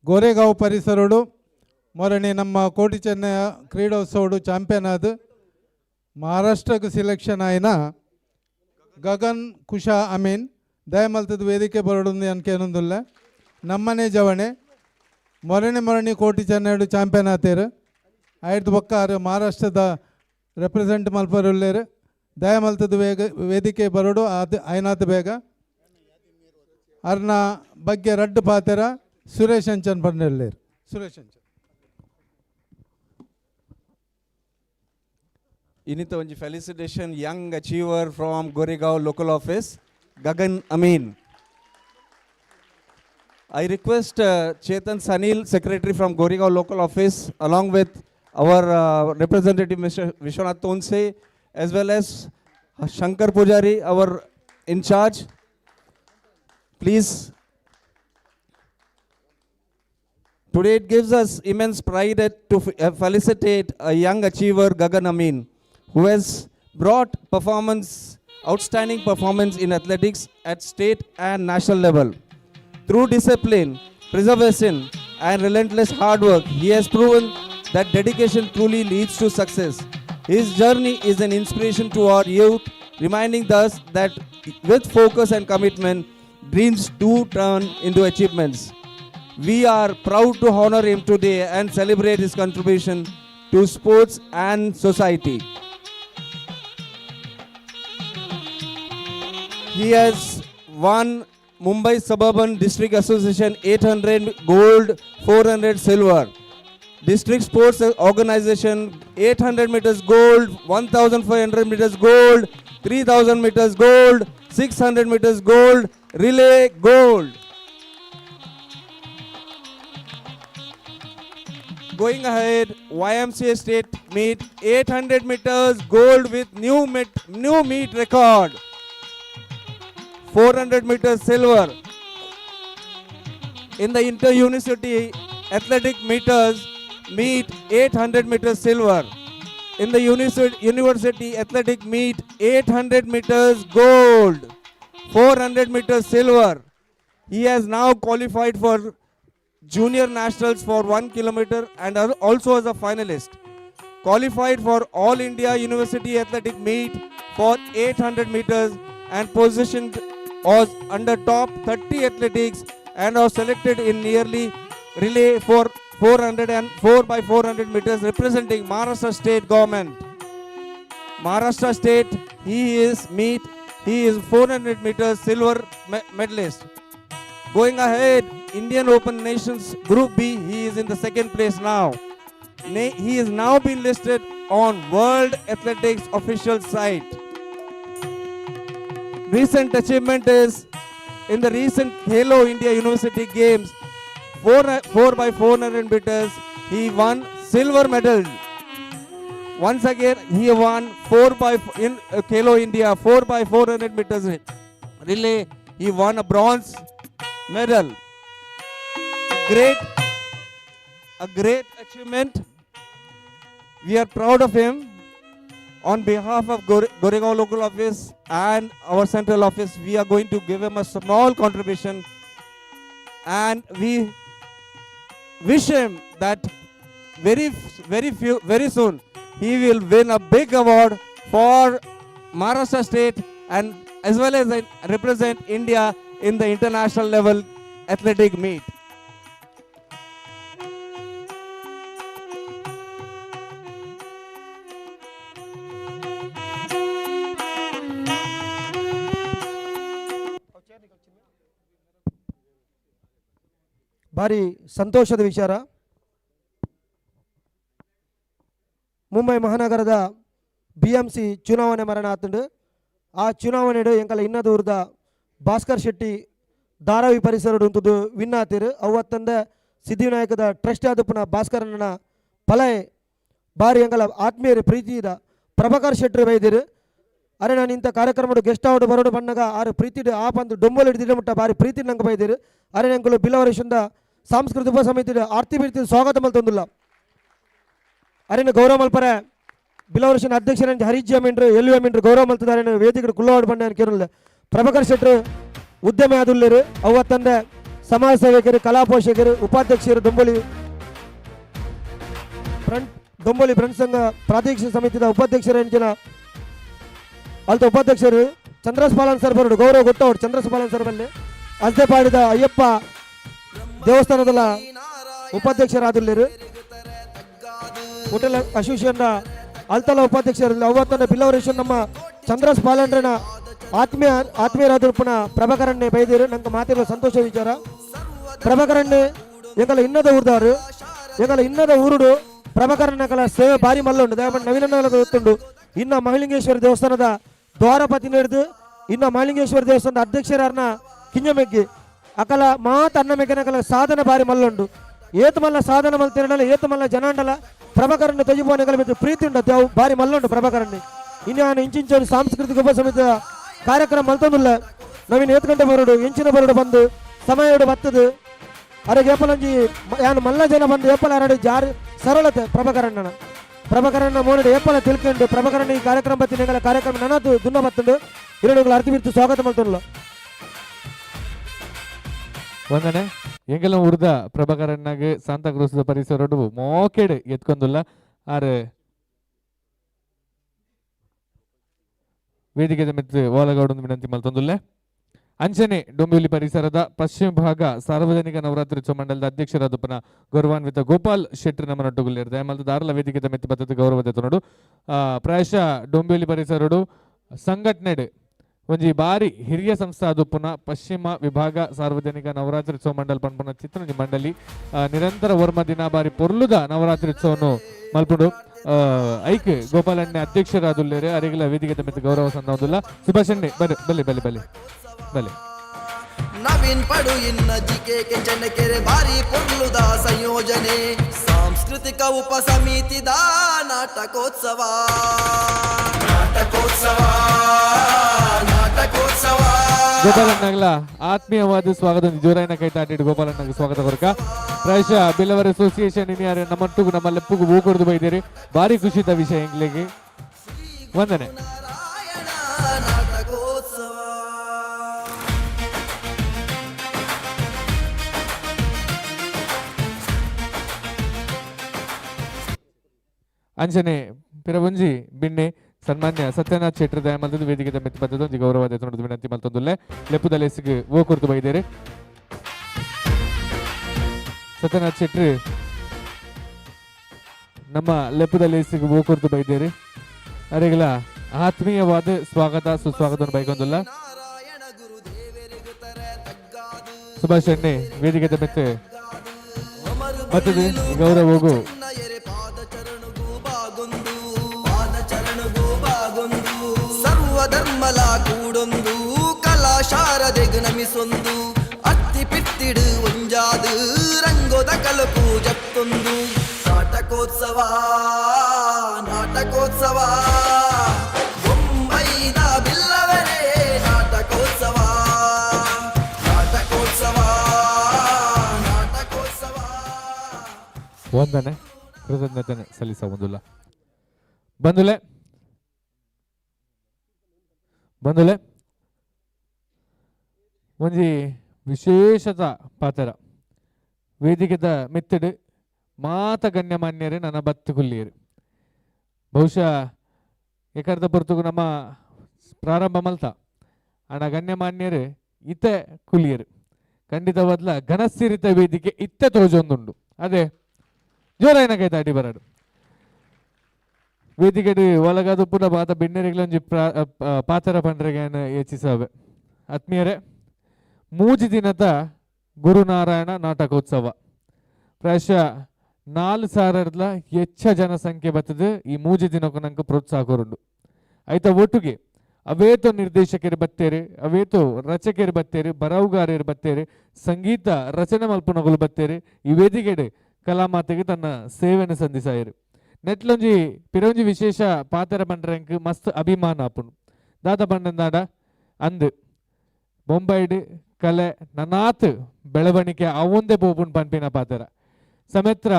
ಗೋರೆಗಾಂವ್ ಪರಿಸರಡು ಮೊರಣಿ ನಮ್ಮ ಕೋಟಿ ಚೆನ್ನಯ ಕ್ರೀಡೋತ್ಸವಡು ಚಾಂಪಿಯನ್ ಆದ ಮಹಾರಾಷ್ಟ್ರಕ್ಕೆ ಸಿಲೆಕ್ಷನ್ ಆಯಿನ ಗಗನ್ ಕುಶಾ ಅಮೀನ್ ದಯಮಲ್ತದ ವೇದಿಕೆ ಬರಡುಂದು ಅನ್ಕೇನೊಂದುಲ್ಲ. ನಮ್ಮನೆ ಜವಣೆ ಮೊರಣಿ ಮೊರಣಿ ಕೋಟಿ ಚೆನ್ನೈಡು ಚಾಂಪಿಯನ್ ಆತೇರು. ಆಯ್ತು ಬೊಕ್ಕಾರು ಮಹಾರಾಷ್ಟ್ರದ ರೆಪ್ರೆಸೆಂಟ್ ಮಲ್ಪರುಲ್ಲೇರು. ದಯಮಲ್ತದ ವೇಗ ವೇದಿಕೆ ಬರೋಡು ಆತ ಐನಾಥ ಬೇಗ ಅರ್ನ ಬಗ್ಗೆ ರಡ್ಡು ಪಾತೆರ ಸುರೇಶ್ ಅಂಚನ್ ಪಂಡೆಲ್ಲೇರು. ಸುರೇಶ್ ಅಂಚನ್. ಇನ್ನಿತ ಒಂಜಿ felicitation young achiever from Goregaon local office Gagan Amin. I request Chetan Sanil, secretary from Goregaon local office, along with our representative Mr. Vishwanath Tonse, as well as Shankar Pujari, our in charge. Please. Today it gives us immense pride to felicitate a young achiever, Gagan Amin, who has brought outstanding performance in athletics at state and national level. Through discipline, preservation, and relentless hard work, he has proven that dedication truly leads to success. His journey is an inspiration to our youth, reminding us that with focus and commitment, dreams do turn into achievements. We are proud to honor him today and celebrate his contribution to sports and society. He has won Mumbai Suburban District Association 800 gold, 400 silver. District Sports Organization 800 meters gold, 1500 meters gold, 3000 meters gold, 600 meters gold, relay gold. Going ahead, YMCA State meet 800 meters gold with new meet record, 400 meters silver. In the inter-university athletic meters meet 800 meters silver. In the university athletic meet 800 meters gold, 400 meters silver. He has now qualified for junior nationals for 1 kilometer and also as a finalist. Qualified for All India University Athletic Meet for 800 meters and positioned was under top 30 athletics and was selected in nearly relay for 400 and 4 by 400 meters representing Maharashtra state government. Maharashtra state, he is meet, he is 400 meters silver medalist. Going ahead, Indian Open Nations Group B, he is in the second place now. He is now been listed on World Athletics official site. Recent achievement is in the recent Khelo India University Games, 4 by 400 meters, he won silver medal. Once again, he won 4 by in Khelo India 4 by 400 meters relay. He won a bronze medal. A great achievement. We are proud of him. On behalf of Goregaon local office and our central office, we are going to give him a small contribution, and we wish him that very, very few, very soon he will win a big award for Maharashtra state and as well as represent India in the international level athletic meet. ಭಾರಿ ಸಂತೋಷದ ವಿಚಾರ. ಮುಂಬೈ ಮಹಾನಗರದ ಬಿ ಎಂ ಸಿ ಚುನಾವಣೆ ಮರಣ ಆತುಂಡು. ಆ ಚುನಾವಣೆಡು ಎಂಕಲ ಇನ್ನದೂರ್ದ ಭಾಸ್ಕರ್ ಶೆಟ್ಟಿ ಧಾರಾವಿ ಪರಿಸರಡು ಉಂತುದು ವಿನ್ ಆತಿರು. ಅವತ್ತಂದೆ ಸಿದ್ಧಿವಿನಾಯಕದ ಟ್ರಸ್ಟ್ ಆದಪ್ಪನ ಭಾಸ್ಕರನ ಪಲಯ ಬಾರಿ ಎಂಕಲ ಆತ್ಮೀಯರು ಪ್ರೀತಿದ ಪ್ರಭಾಕರ್ ಶೆಟ್ಟರು ಬೈದಿರು. ಅರೆ ನಾನು ಇಂಥ ಕಾರ್ಯಕ್ರಮಡು ಗೆಸ್ಟ್ ಔಟ್ ಬರೋಡು ಬಣ್ಣಗ ಆರು ಪ್ರೀತಿಡು ಆ ಪಂದು ಡೊಂಬೋಲು ಹಿಡಿದಿಡ ಮುಟ್ಟ ಬಾರಿ ಪ್ರೀತಿ ನಂಗೆ ಬೈದಿರು. ಅರೆ ನಂಕುಲು ಬಿಲ್ಲವರೇಶಂದ ಸಾಂಸ್ಕೃತಿಕ ಉಪ ಸಮಿತಿ ಆರ್ತಿ ಬೀರ್ತಿ ಸ್ವಾಗತ ಮಲ್ತೊಂದುಲ್ಲ. ಅರೆನ ಗೌರವ ಮಲ್ಪರೆ ಬಿಲ್ಲವರೇಶನ ಅಧ್ಯಕ್ಷರ ಹರಿಜ್ ಅಮೀನ್ರು ಎಲ್ ಅಮೀನ್ರು ಗೌರವ ಮಲ್ತದಾರೆ ವೇದಿಕೆ ಕುಳ್ಳವಾಡು ಬಣ್ಣ ಕೇರಳ ಪ್ರಭಾಕರ್ ಶೆಟ್ಟರು ಉದ್ಯಮ ಆದುಲ್ಲೇರು. ಅವತ್ತಂದೆ ಸಮಾಜ ಸೇವಕರು ಕಲಾ ಪೋಷಕರು ಉಪಾಧ್ಯಕ್ಷರು ದೊಂಬೊಲಿ ಫ್ರಂಟ್ ದೊಂಬೊಲಿ ಫ್ರೆಂಡ್ಸ್ ಸಂಘ ಪ್ರಾದೇಶಿಕ ಸಮಿತಿದ ಉಪಾಧ್ಯಕ್ಷರ ಎಂಚಿನ ಅಲ್ತ ಉಪಾಧ್ಯಕ್ಷರು ಚಂದ್ರಸ್ಪಾಲನ್ ಸರ್ ಬರೋಡು ಗೌರವ ಗೊತ್ತವರು ಚಂದ್ರಸ್ಪಾಲನ್ ಸರ್ ಬಲ್ಲೆ ಅಜ್ಜೆಪಾಡಿದ ಅಯ್ಯಪ್ಪ ದೇವಸ್ಥಾನದ ಉಪಾಧ್ಯಕ್ಷರಾದುಲ್ಲೇರು. ಹೋಟೆಲ್ ಅಸೋಸಿಯೇಷನ್ ಅಲ್ತಲ ಉಪಾಧ್ಯಕ್ಷರು ಅವತ್ತನ ಬಿಲ್ಲವರೇಶನ್ ನಮ್ಮ ಚಂದ್ರಸ್ ಪಾಲನ್ರನ ಆತ್ಮೀಯರಾದಿರ್ಪುನ ಪ್ರಭಾಕರನ್ನೇ ಬೈದಿರು. ನಂಗೆ ಮಾತಿರುವ ಸಂತೋಷ ವಿಚಾರ. ಪ್ರಭಾಕರನ್ನೇ ಎಂಗಲ ಇನ್ನದ ಊರ್ದಾರು ಎಂಗಲ ಇನ್ನದ ಊರುಡು ಪ್ರಭಾಕರನ್ನ ಕಲ ಸೇವೆ ಬಾರಿ ಮಲ್ಲುಂಡು. ದಯಮಾಡಿ ನವೀನ ಗೊತ್ತುಂಡು. ಇನ್ನ ಮಹಲಿಂಗೇಶ್ವರ ದೇವಸ್ಥಾನದ ದ್ವಾರಪತಿ ಹಿಡಿದು ಇನ್ನ ಮಹಲಿಂಗೇಶ್ವರ ದೇವಸ್ಥಾನದ ಅಧ್ಯಕ್ಷರನ್ನ ಕಿಂಜಮೆಗ್ಗಿ ಅಕಲ ಮಾತ ಅನ್ನ ಸಾಧನ ಬಾರಿ ಮಲ್ಲುಂಡು. ಏತು ಮಲ್ಲ ಸಾಧನ ಮಲ್ತಿರಡಲ ಏತು ಮಲ್ಲ ಜನಾಂಡಲ ಪ್ರಭಾಕರನ್ನು ತೊಜಿಬೋನೆಗಳ ಮಿತ್ತು ಪ್ರೀತಿ ಉಂಡು. ಅವು ಬಾರಿ ಮಲ್ಲುಂಡು ಪ್ರಭಾಕರನ್ನೇ. ಇನ್ನು ಇಂಚಿಂಚೋರು ಸಾಂಸ್ಕೃತಿಕ ಉಪಸಮಿತಿಯ ಕಾರ್ಯಕ್ರಮ ಮಲ್ತೊಂದುಲ್ಲ. ನವೀನ ಏತು ಗಂಟೆ ಬರೋಡು ಎಂಚಿನ ಬರೋಡು ಬಂದು ಸಮಯ ಬತ್ತದು ಅರೆ ಏಪಲಂಜಿ ಯಾನು ಮಲ್ಲ ಜನ ಬಂದು ಏಪಲ ಅರಡು ಜಾರು ಸರಳತೆ ಪ್ರಭಾಕರಣ್ಣನ ಪ್ರಭಾಕರಣ್ಣ ಮೋನಡು ಏಪಲ ತಿಳ್ಕೊಂಡು ಪ್ರಭಾಕರಣ್ಣ ಈ ಕಾರ್ಯಕ್ರಮ ಬತ್ತಿನ ಕಾರ್ಯಕ್ರಮ ನನದು ದುನ್ನ ಬತ್ತುಂಡು. ಎರಡು ಅರ್ಥ ಬಿರ್ತು ಸ್ವಾಗತ ಮಲ್ತೊಂದುಲ್ಲ. ವಂದನೆ ಎಂಗೆಲ್ಲ ಉರ್ದ ಪ್ರಭಾಕರಣ್ಣಗೆ ಸಾಂತಾಕ್ರೂಸದ ಪರಿಸರಡು ಮೋಕೆಡ್ ಎತ್ಕೊಂದುಲ್ಲ. ಆರು ವೇದಿಕೆದ ಮಿತ್ತು ಓಲಗೌಡೊಂದು ವಿನಂತಿ ಮಲ್ತೊಂದುಲ್ಲೆ. ಅಂಚನೆ ಡೊಂಬಿಲಿ ಪರಿಸರದ ಪಶ್ಚಿಮ ಭಾಗ ಸಾರ್ವಜನಿಕ ನವರಾತ್ರಿ ಉತ್ಸವ ಮಂಡಲದ ಅಧ್ಯಕ್ಷರಾದಪ್ಪನ ಗೌರವಾನ್ವಿತ ಗೋಪಾಲ್ ಶೆಟ್ಟರ್ ನಮ್ಮ ನೊಟ್ಟುಗುಲ್ಲೇರು. ದಯಮಾಲ್ದ ದಾರಲ ವೇದಿಕೆದ ಮೆತ್ತಿ ಬತ್ತದ ಗೌರವ ನೋಡು. ಪ್ರಾಯಶಃ ಡೊಂಬಿಲಿ ಪರಿಸರಡು ಸಂಘಟನೆಡ್ ಒಂಜಿ ಬಾರಿ ಹಿರಿಯ ಸಂಸ್ಥೆ ಅದು ಪುನಃ ಪಶ್ಚಿಮ ವಿಭಾಗ ಸಾರ್ವಜನಿಕ ನವರಾತ್ರಿ ಉತ್ಸವ ಮಂಡಲ ಪನ್ಪುನ ಚಿತ್ರ ಮಂಡಳಿ ನಿರಂತರ ವರ್ಮ ದಿನ ಬಾರಿ ಪೊರ್ಲುದ ನವರಾತ್ರಿ ಉತ್ಸವನು ಮಲ್ಪುಂಡು. ಐಕ್ ಗೋಪಾಲಣ್ಣ ಅಧ್ಯಕ್ಷರಾದುಲ್ಲೇರೆ ಅರಿಗಲ ವೇದಿಕೆ ಮೆತ್ತ ಗೌರವ ಸಂದೊಂದುಲ್ಲ. ಸುಭಾಷ್ ಅಣ್ಣೆ ಬನ್ನಿ ಬಲ್ಲಿ ಬಲ್ಲಿ ಬಲ್ಲಿ ಬಲ್ಲಿ. ನವೀನ್ ಪಡು ಇನ್ನ ಜಿಕೆ ಕೆಂಚನಕೆರೆ ಭಾರಿ ಪೊರ್ಲುದ ಸಂಯೋಜನೆ ಸಾಂಸ್ಕೃತಿಕ ಉಪ ಸಮಿತಿದ ನಾಟಕೋತ್ಸವ ನಾಟಕೋತ್ಸವ ನಾಟಕೋತ್ಸವ. ಗೋಪಾಲಣ್ಣಗಲ ಆತ್ಮೀಯವಾದ ಸ್ವಾಗತ. ಜೋರಾಯಿನ ಕೈ ತಾಟಿಟ್ಟು ಗೋಪಾಲಣ್ಣಗೆ ಸ್ವಾಗತ ಕೊರಕ. ಪ್ರಾಯಶಃ ಬಿಲ್ಲವರ್ ಅಸೋಸಿಯೇಷನ್ ಇನ್ಯಾರು ನಮ್ಮೊಟ್ಟಿಗೂ ನಮ್ಮ ಲೆಪ್ಪುಗು ಹೂ ಕೊಡ್ದು ಬೈದಿರಿ. ಭಾರಿ ಖುಷಿದ ವಿಷಯ ಎಂಗ್ಲಿಗೆ. ವಂದನೆ. ಅಂಚನೆ ಪಿರವಂಜಿ ಬಿನ್ನೆ ಸನ್ಮಾನ್ಯ ಸತ್ಯನಾಥ್ ಶೆಟ್ಟರ್ ದಯಮಲ್ತದ ವೇದಿಕೆ ಮೆತ್ತು ಬತ್ತದ ಒಂಜಿ ಗೌರವ ದೆತೊಂದು ವಿನಂತಿ ಮಲ್ತೊಂದುಲ್ಲೆ. ಲೆಪ್ಪುದ ಲೇಸಿಗ್ ಓ ಕೊರ್ದು ಬೈದೇರಿ. ಸತ್ಯನಾಥ್ ಶೆಟ್ಟರ್ ನಮ್ಮ ಲೆಪ್ಪುದ ಲೇಸಿಗ್ ಓ ಕೊರ್ದು ಬೈದೇರಿ. ಅರೆಗಲ ಆತ್ಮೀಯವಾದ ಸ್ವಾಗತ ಸುಸ್ವಾಗತವನ್ನು ಬೈಕೊಂದುಲ್ಲ. ಸುಭಾಷ್ ಅಣ್ಣೆ ವೇದಿಕೆ ಮೆತ್ತು ಮತ್ತದು ಗೌರವಗೂ ಧರ್ಮಲ ಕೂಡೊಂದು ಕಲಾ ಶಾರದೆಗು ನಮಿಸೊಂದು ಅತ್ತಿ ಪಿತ್ತಿಡು ಒಂಜಾದು ರಂಗೋದ ಕಲಪು ಜತ್ತೊಂದು ನಾಟಕೋತ್ಸವ ನಾಟಕೋತ್ಸವ ಬೊಂಬೈದ ಬಿಲ್ಲವರೇ ನಾಟಕೋತ್ಸವ ನಾಟಕೋತ್ಸವ ನಾಟಕೋತ್ಸವ. ವಂದನೆ ಕೃತಜ್ಞತೆ ಸಲ್ಲಿಸ ಒಂದುಲ್ಲ. ಬಂದುಲೆ ಬಂದುಲೆ ಒಂಜಿ ವಿಶೇಷತ ಪಾತ್ರ ವೇದಿಕೆದ ಮಿತ್ತಡು ಮಾತ ಗಣ್ಯಮಾನ್ಯರೇ ನನ್ನ ಬತ್ತು ಕುಲ್ಲಿಯರು. ಬಹುಶಃ ಏಕರ್ದ ಪೊರ್ತುಗು ನಮ್ಮ ಪ್ರಾರಂಭ ಮಲ್ತ ಅಣ್ಣ ಗಣ್ಯಮಾನ್ಯರು ಇತ್ತೆ ಕುಲಿಯರು ಖಂಡಿತವಾದ್ಲ ಘನಸ್ಥಿರಿತ ವೇದಿಕೆ ಇತ್ತೆ ತೋಜೊಂದುಂಡು. ಅದೇ ಜೋರಾಯಿನ ಕೈ ತಾಟಿ ಬರಡು ವೇದಿಕೆಡ್ ಒಲಗದು ಪುನ ಮಾತ ಬಿನ್ನೆರೆಗ್ಲೊಂಜಿ ಪಾತ್ರ ಪಂಡ್ರೆಗೆ ಯೋಚಿಸವೆ. ಆತ್ಮೀಯರೇ, ಮೂಜಿ ದಿನದ Gurunarayana ನಾಟಕೋತ್ಸವ. ಪ್ರಾಯಶಃ 4000 ಹೆಚ್ಚ ಜನಸಂಖ್ಯೆ ಬರ್ತದೆ ಈ ಮೂಜಿ ದಿನಕ್ಕೂ ನಂಗೆ ಪ್ರೋತ್ಸಾಹ ಕೊರುಂಡು. ಆಯ್ತಾ ಒಟ್ಟಿಗೆ ಅವೇತೋ ನಿರ್ದೇಶಕರು ಬತ್ತೇರು, ಅವೇತೋ ರಚಕರು ಬತ್ತೇರು, ಬರವುಗಾರರು ಬತ್ತೇರು, ಸಂಗೀತ ರಚನೆ ಮಲ್ಪುನಗುಲು ಬತ್ತೇರು. ಈ ವೇದಿಕೆಡೆ ಕಲಾಮಾತೆಗೆ ತನ್ನ ಸೇವೆಯನ್ನು ಸಂಧಿಸಾಯರು. ನೆಟ್ಲೊಂಜಿ ಪಿರೊಂಜಿ ವಿಶೇಷ ಪಾತ್ರ ಬಂಡ್ರಂಕ್ ಮಸ್ತ್ ಅಭಿಮಾನ ಆಪುಂಡು. ದಾದ ಬಂಡಂದಾಡ ಅಂದ್ ಬೊಂಬೈಡ್ ಕಲೆ ನನಾತ್ ಬೆಳವಣಿಗೆ ಅವೊಂದೇ ಪೋಪುಂಡು ಪನ್ಪಿನ ಪಾತ್ರ ಸಮೇತ್ರ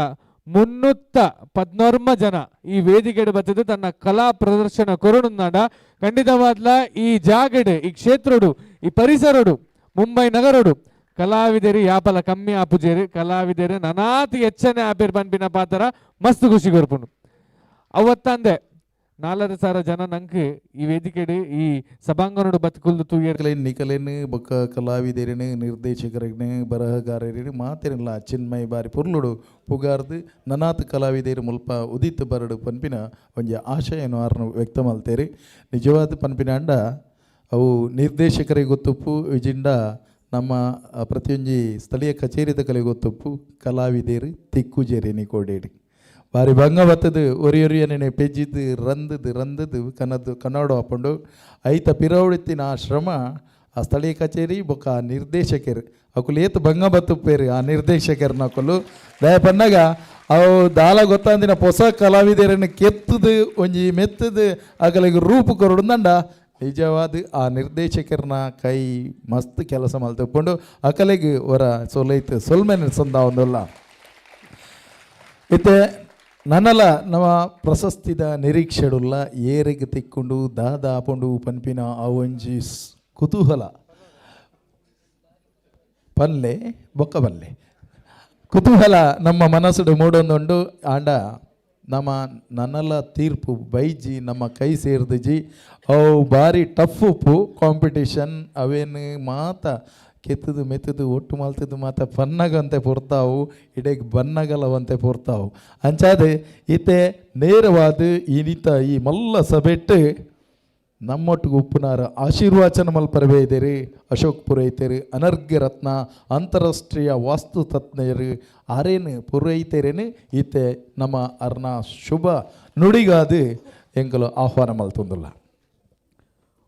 314 ಜನ ಈ ವೇದಿಕೆಡೆ ಬತ್ತದು ತನ್ನ ಕಲಾ ಪ್ರದರ್ಶನ ಕೊರಡುಂದಾಡ. ಖಂಡಿತವಾದ್ಲ ಈ ಜಾಗಡೆ, ಈ ಕ್ಷೇತ್ರಡು, ಈ ಪರಿಸರಡು, ಮುಂಬೈ ನಗರಡು ಕಲಾವಿದರು ಯಾಪಲ ಕಮ್ಮಿ ಆಪುಜೇರು, ಕಲಾವಿದರು ನನಾತ್ ಹೆಚ್ಚನೆ ಆಪೇರ್ ಪನ್ಪಿನ ಪಾತ್ರ ಮಸ್ತ್ ಖುಷಿ ಕೊರ್ಪುಂಡು. ಅವತ್ತಂದೆ 4500 ಜನ ನಂಕ್ ಈ ವೇದಿಕೆಡು ಈ ಸಭಾಂಗಣಡು ಬತ್ಕುಲ್ದು ತೂಯರ್. ನಿಕಲೇನು ಬೊಕ್ಕ ಕಲಾವಿದರೇನು, ನಿರ್ದೇಶಕರೇನು, ಬರಹಗಾರರೇನು ಮಾತಿರಲ್ಲ ಚಿನ್ಮಯ ಬಾರಿ ಪೊರ್ಲುಡು ಪುಗಾರ್ದು ನನಾತ್ ಕಲಾವಿದರು ಮುಲ್ಪ ಉದಿತ್ ಬರಡು ಪನ್ಪಿನ ಒಂಜಿ ಆಶಯನು ಆರ್ನು ವ್ಯಕ್ತ ಮಲ್ತೇರಿ. ನಿಜವಾದ ಪನ್ಪಿನ ಅಂಡ ಅವು ನಿರ್ದೇಶಕರಿಗೆ ಗೊತ್ತುಪ್ಪು ವಿಜಿಂಡ ನಮ್ಮ ಪ್ರತಿಯೊಂಜಿ ಸ್ಥಳೀಯ ಕಚೇರಿದ ಕಲೆ ಗೊತ್ತುಪ್ಪು ಕಲಾವಿದರು ತಿಕ್ಕುಜೇರಿ ನಿಕೋಡೇಡಿ ಬಾರಿ ಭಂಗ ಬತ್ತದು ಒರಿ ಒರಿಯನೇ ಪೆಜ್ಜಿದ್ದು ರಂದದು ರಂದದು ಕನ್ನದು ಕನ್ನಡ ಹಾಕೊಂಡು ಐತ ಪಿರವಳಿತ್ತಿನ ಆ ಶ್ರಮ ಆ ಸ್ಥಳೀಯ ಕಚೇರಿ ಬೊಕ್ಕ ಆ ನಿರ್ದೇಶಕರು ಅಕುಲು ಏತು ಭಂಗ ಬತ್ತುಪ್ಪೇರು ಆ ನಿರ್ದೇಶಕರನ್ನ ಅಕುಲು ದಯ ಪನ್ನಾಗ ಅವು ದಾಲ ಗೊತ್ತಾಂದಿನ ಹೊಸ ಕಲಾವಿದರನ್ನು ಕೆತ್ತದು ಒಂಜಿ ಮೆತ್ತದು ಅಕಲಿಗೆ ರೂಪು ಕೊರಡುಂದಂಡ ನಿಜವಾದ ಆ ನಿರ್ದೇಶಕರನ್ನ ಕೈ ಮಸ್ತ್ ಕೆಲಸ ಮಲ್ತುಕೊಂಡು ಅಕಲೆಗೆ ಹೊರ ಸೊಲೈತು ಸೊಲ್ಮೆನ ಸಂದ ಒಂದಲ್ಲ. ಇತ್ತೆ ನನ್ನಲ ನಮ್ಮ ಪ್ರಶಸ್ತಿದ ನಿರೀಕ್ಷೆಡುಲ್ಲ ಏರಿಗೆ ತಿಕ್ಕೊಂಡು ದಾದ ಆಪುಂಡು ಪನ್ಪಿನ ಆ ಒಂಜಿ ಕುತೂಹಲ ಪಲ್ಲೆ ಬೊಕ್ಕ ಬಲ್ಲೆ ಕುತೂಹಲ ನಮ್ಮ ಮನಸ್ಸುಡು ಮೂಡೊಂದುಂಡು. ಆಂಡ ನಮ್ಮ ನನ್ನಲ ತೀರ್ಪು ಬೈಜಿ ನಮ್ಮ ಕೈ ಸೇರ್ದಿಜಿ. ಅವು ಭಾರಿ ಟಫ್ ಉಪ್ಪು ಕಾಂಪಿಟೇಷನ್ ಅವೇನು ಮಾತ ಕೆತ್ತದು ಮೆತ್ತದು ಒಟ್ಟು ಮಲ್ತದು ಮಾತ ಪನ್ನಗಂತೆ ಪೊರ್ತಾವು ಇಡೆಗ್ ಬನ್ನಗಲವಂತೆ ಪೊರ್ತಾವು. ಅಂಚಾದೆ ಇತ್ತೆ ನೇರವಾದ ಈನಿತ ಈ ಮಲ್ಲ ಸಭೆಟ್ಟು ನಮ್ಮೊಟ್ಟಿಗೆ ಉಪ್ಪುನಾರ ಆಶೀರ್ವಾಚನ ಮಲ್ಪರವೇ ಇದ್ದೀರಿ ಅಶೋಕ್ ಪುರೋಹಿತರು, ಅನರ್ಘ್ಯ ರತ್ನ ಅಂತಾರಾಷ್ಟ್ರೀಯ ವಾಸ್ತು ತಜ್ಞರು ಆರೇನು ಪುರೋಹಿತರೇನು ಈತೆ ನಮ್ಮ ಅರ್ನ ಶುಭ ನುಡಿಗಾದು ಎಂಕಲು ಆಹ್ವಾನ ಮಲ್ತೊಂದುಲ್ಲ.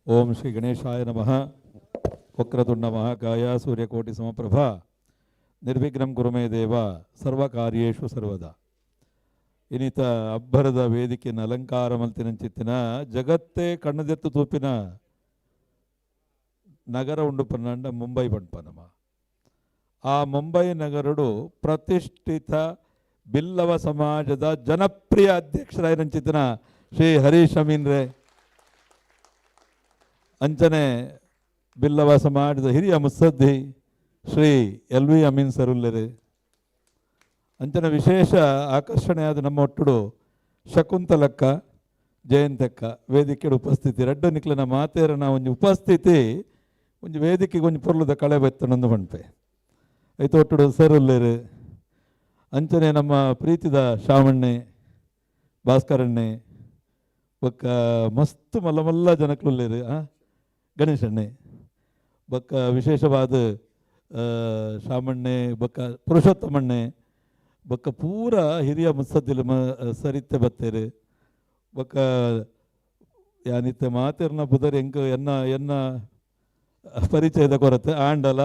ಓಂ ಶ್ರೀ ಗಣೇಶಾಯ ನಮಃ. ವಕ್ರತುಂಡ ಮಹಾಕಾಯ ಸೂರ್ಯಕೋಟಿ ಸಮಪ್ರಭಾ ನಿರ್ವಿಘ್ನಂ ಕುರುಮೇ ದೇವ ಸರ್ವಕಾರ್ಯೇಷು ಸರ್ವದಾ. ಇನ್ನಿತ ಅಬ್ಬರದ ವೇದಿಕೆನ ಅಲಂಕಾರ ಮಲ್ತಿನಂಚಿತ್ತಿನ ಜಗತ್ತೇ ಕಣ್ಣದೆತ್ತು ತೂಪಿನ ನಗರ ಉಂಡು ಪನ್ನಂಡ ಮುಂಬೈ ಪಂಪನಮ. ಆ ಮುಂಬೈ ನಗರಡು ಪ್ರತಿಷ್ಠಿತ ಬಿಲ್ಲವ ಸಮಾಜದ ಜನಪ್ರಿಯ ಅಧ್ಯಕ್ಷರಾಯನಂಚಿತ್ತಿನ ಶ್ರೀ ಹರೀಶ್ ಅಮೀನ್ರೆ, ಅಂಚನೆ ಬಿಲ್ಲವ ಸಮಾಜದ ಹಿರಿಯ ಮುತ್ಸದ್ದಿ ಶ್ರೀ ಎಲ್ ವಿ ಅಮೀನ್ ಸರುಲ್ಲೆರೆ, ಅಂಚನೆ ವಿಶೇಷ ಆಕರ್ಷಣೆಯಾದ ನಮ್ಮ ಒಟ್ಟುಡು ಶಕುಂತಲಕ್ಕ ಜಯಂತಕ್ಕ ವೇದಿಕೆಯ ಉಪಸ್ಥಿತಿ ರಡ್ಡು ನಿಕ್ಲನ ಮಾತೇರನ ಒಂಜಿ ಉಪಸ್ಥಿತಿ ಒಂಜಿ ವೇದಿಕೆಗೆ ಒಂಜಿ ಪೊರ್ಲುದ ಕಳೆ ಬೆತ್ತನೊಂದು ಪಣ್ಪೆ ಐತ ಒಟ್ಟುಡು ಸರುಲ್ಲೆರು. ಅಂಚನೆ ನಮ್ಮ ಪ್ರೀತಿದ ಶಾಮಣ್ಣೆ ಭಾಸ್ಕರಣ್ಣೆ ಬೊಕ್ಕ ಮಸ್ತ್ ಮಲ್ಲ ಮಲ್ಲ ಜನಕ್ಲುಲ್ಲೆರು ಗಣೇಶಣ್ಣೆ ಬೊಕ್ಕ ವಿಶೇಷವಾದ ಶಾಮಣ್ಣೆ ಬೊಕ್ಕ ಪುರುಷೋತ್ತಮಣ್ಣೆ ಬೊಕ್ಕ ಪೂರ ಹಿರಿಯ ಮುತ್ಸದ್ದಿಲು ಸರಿತೆ ಬತ್ತೇರು ಬೊಕ್ಕ ಯಾನಿತ್ತೆ ಮಾತೆರ್ನ ಪುದರ್ ಎಂಕ್ ಎನ್ನ ಎನ್ನ ಪರಿಚಯದ ಕೊರತೆ ಆಂಡಲ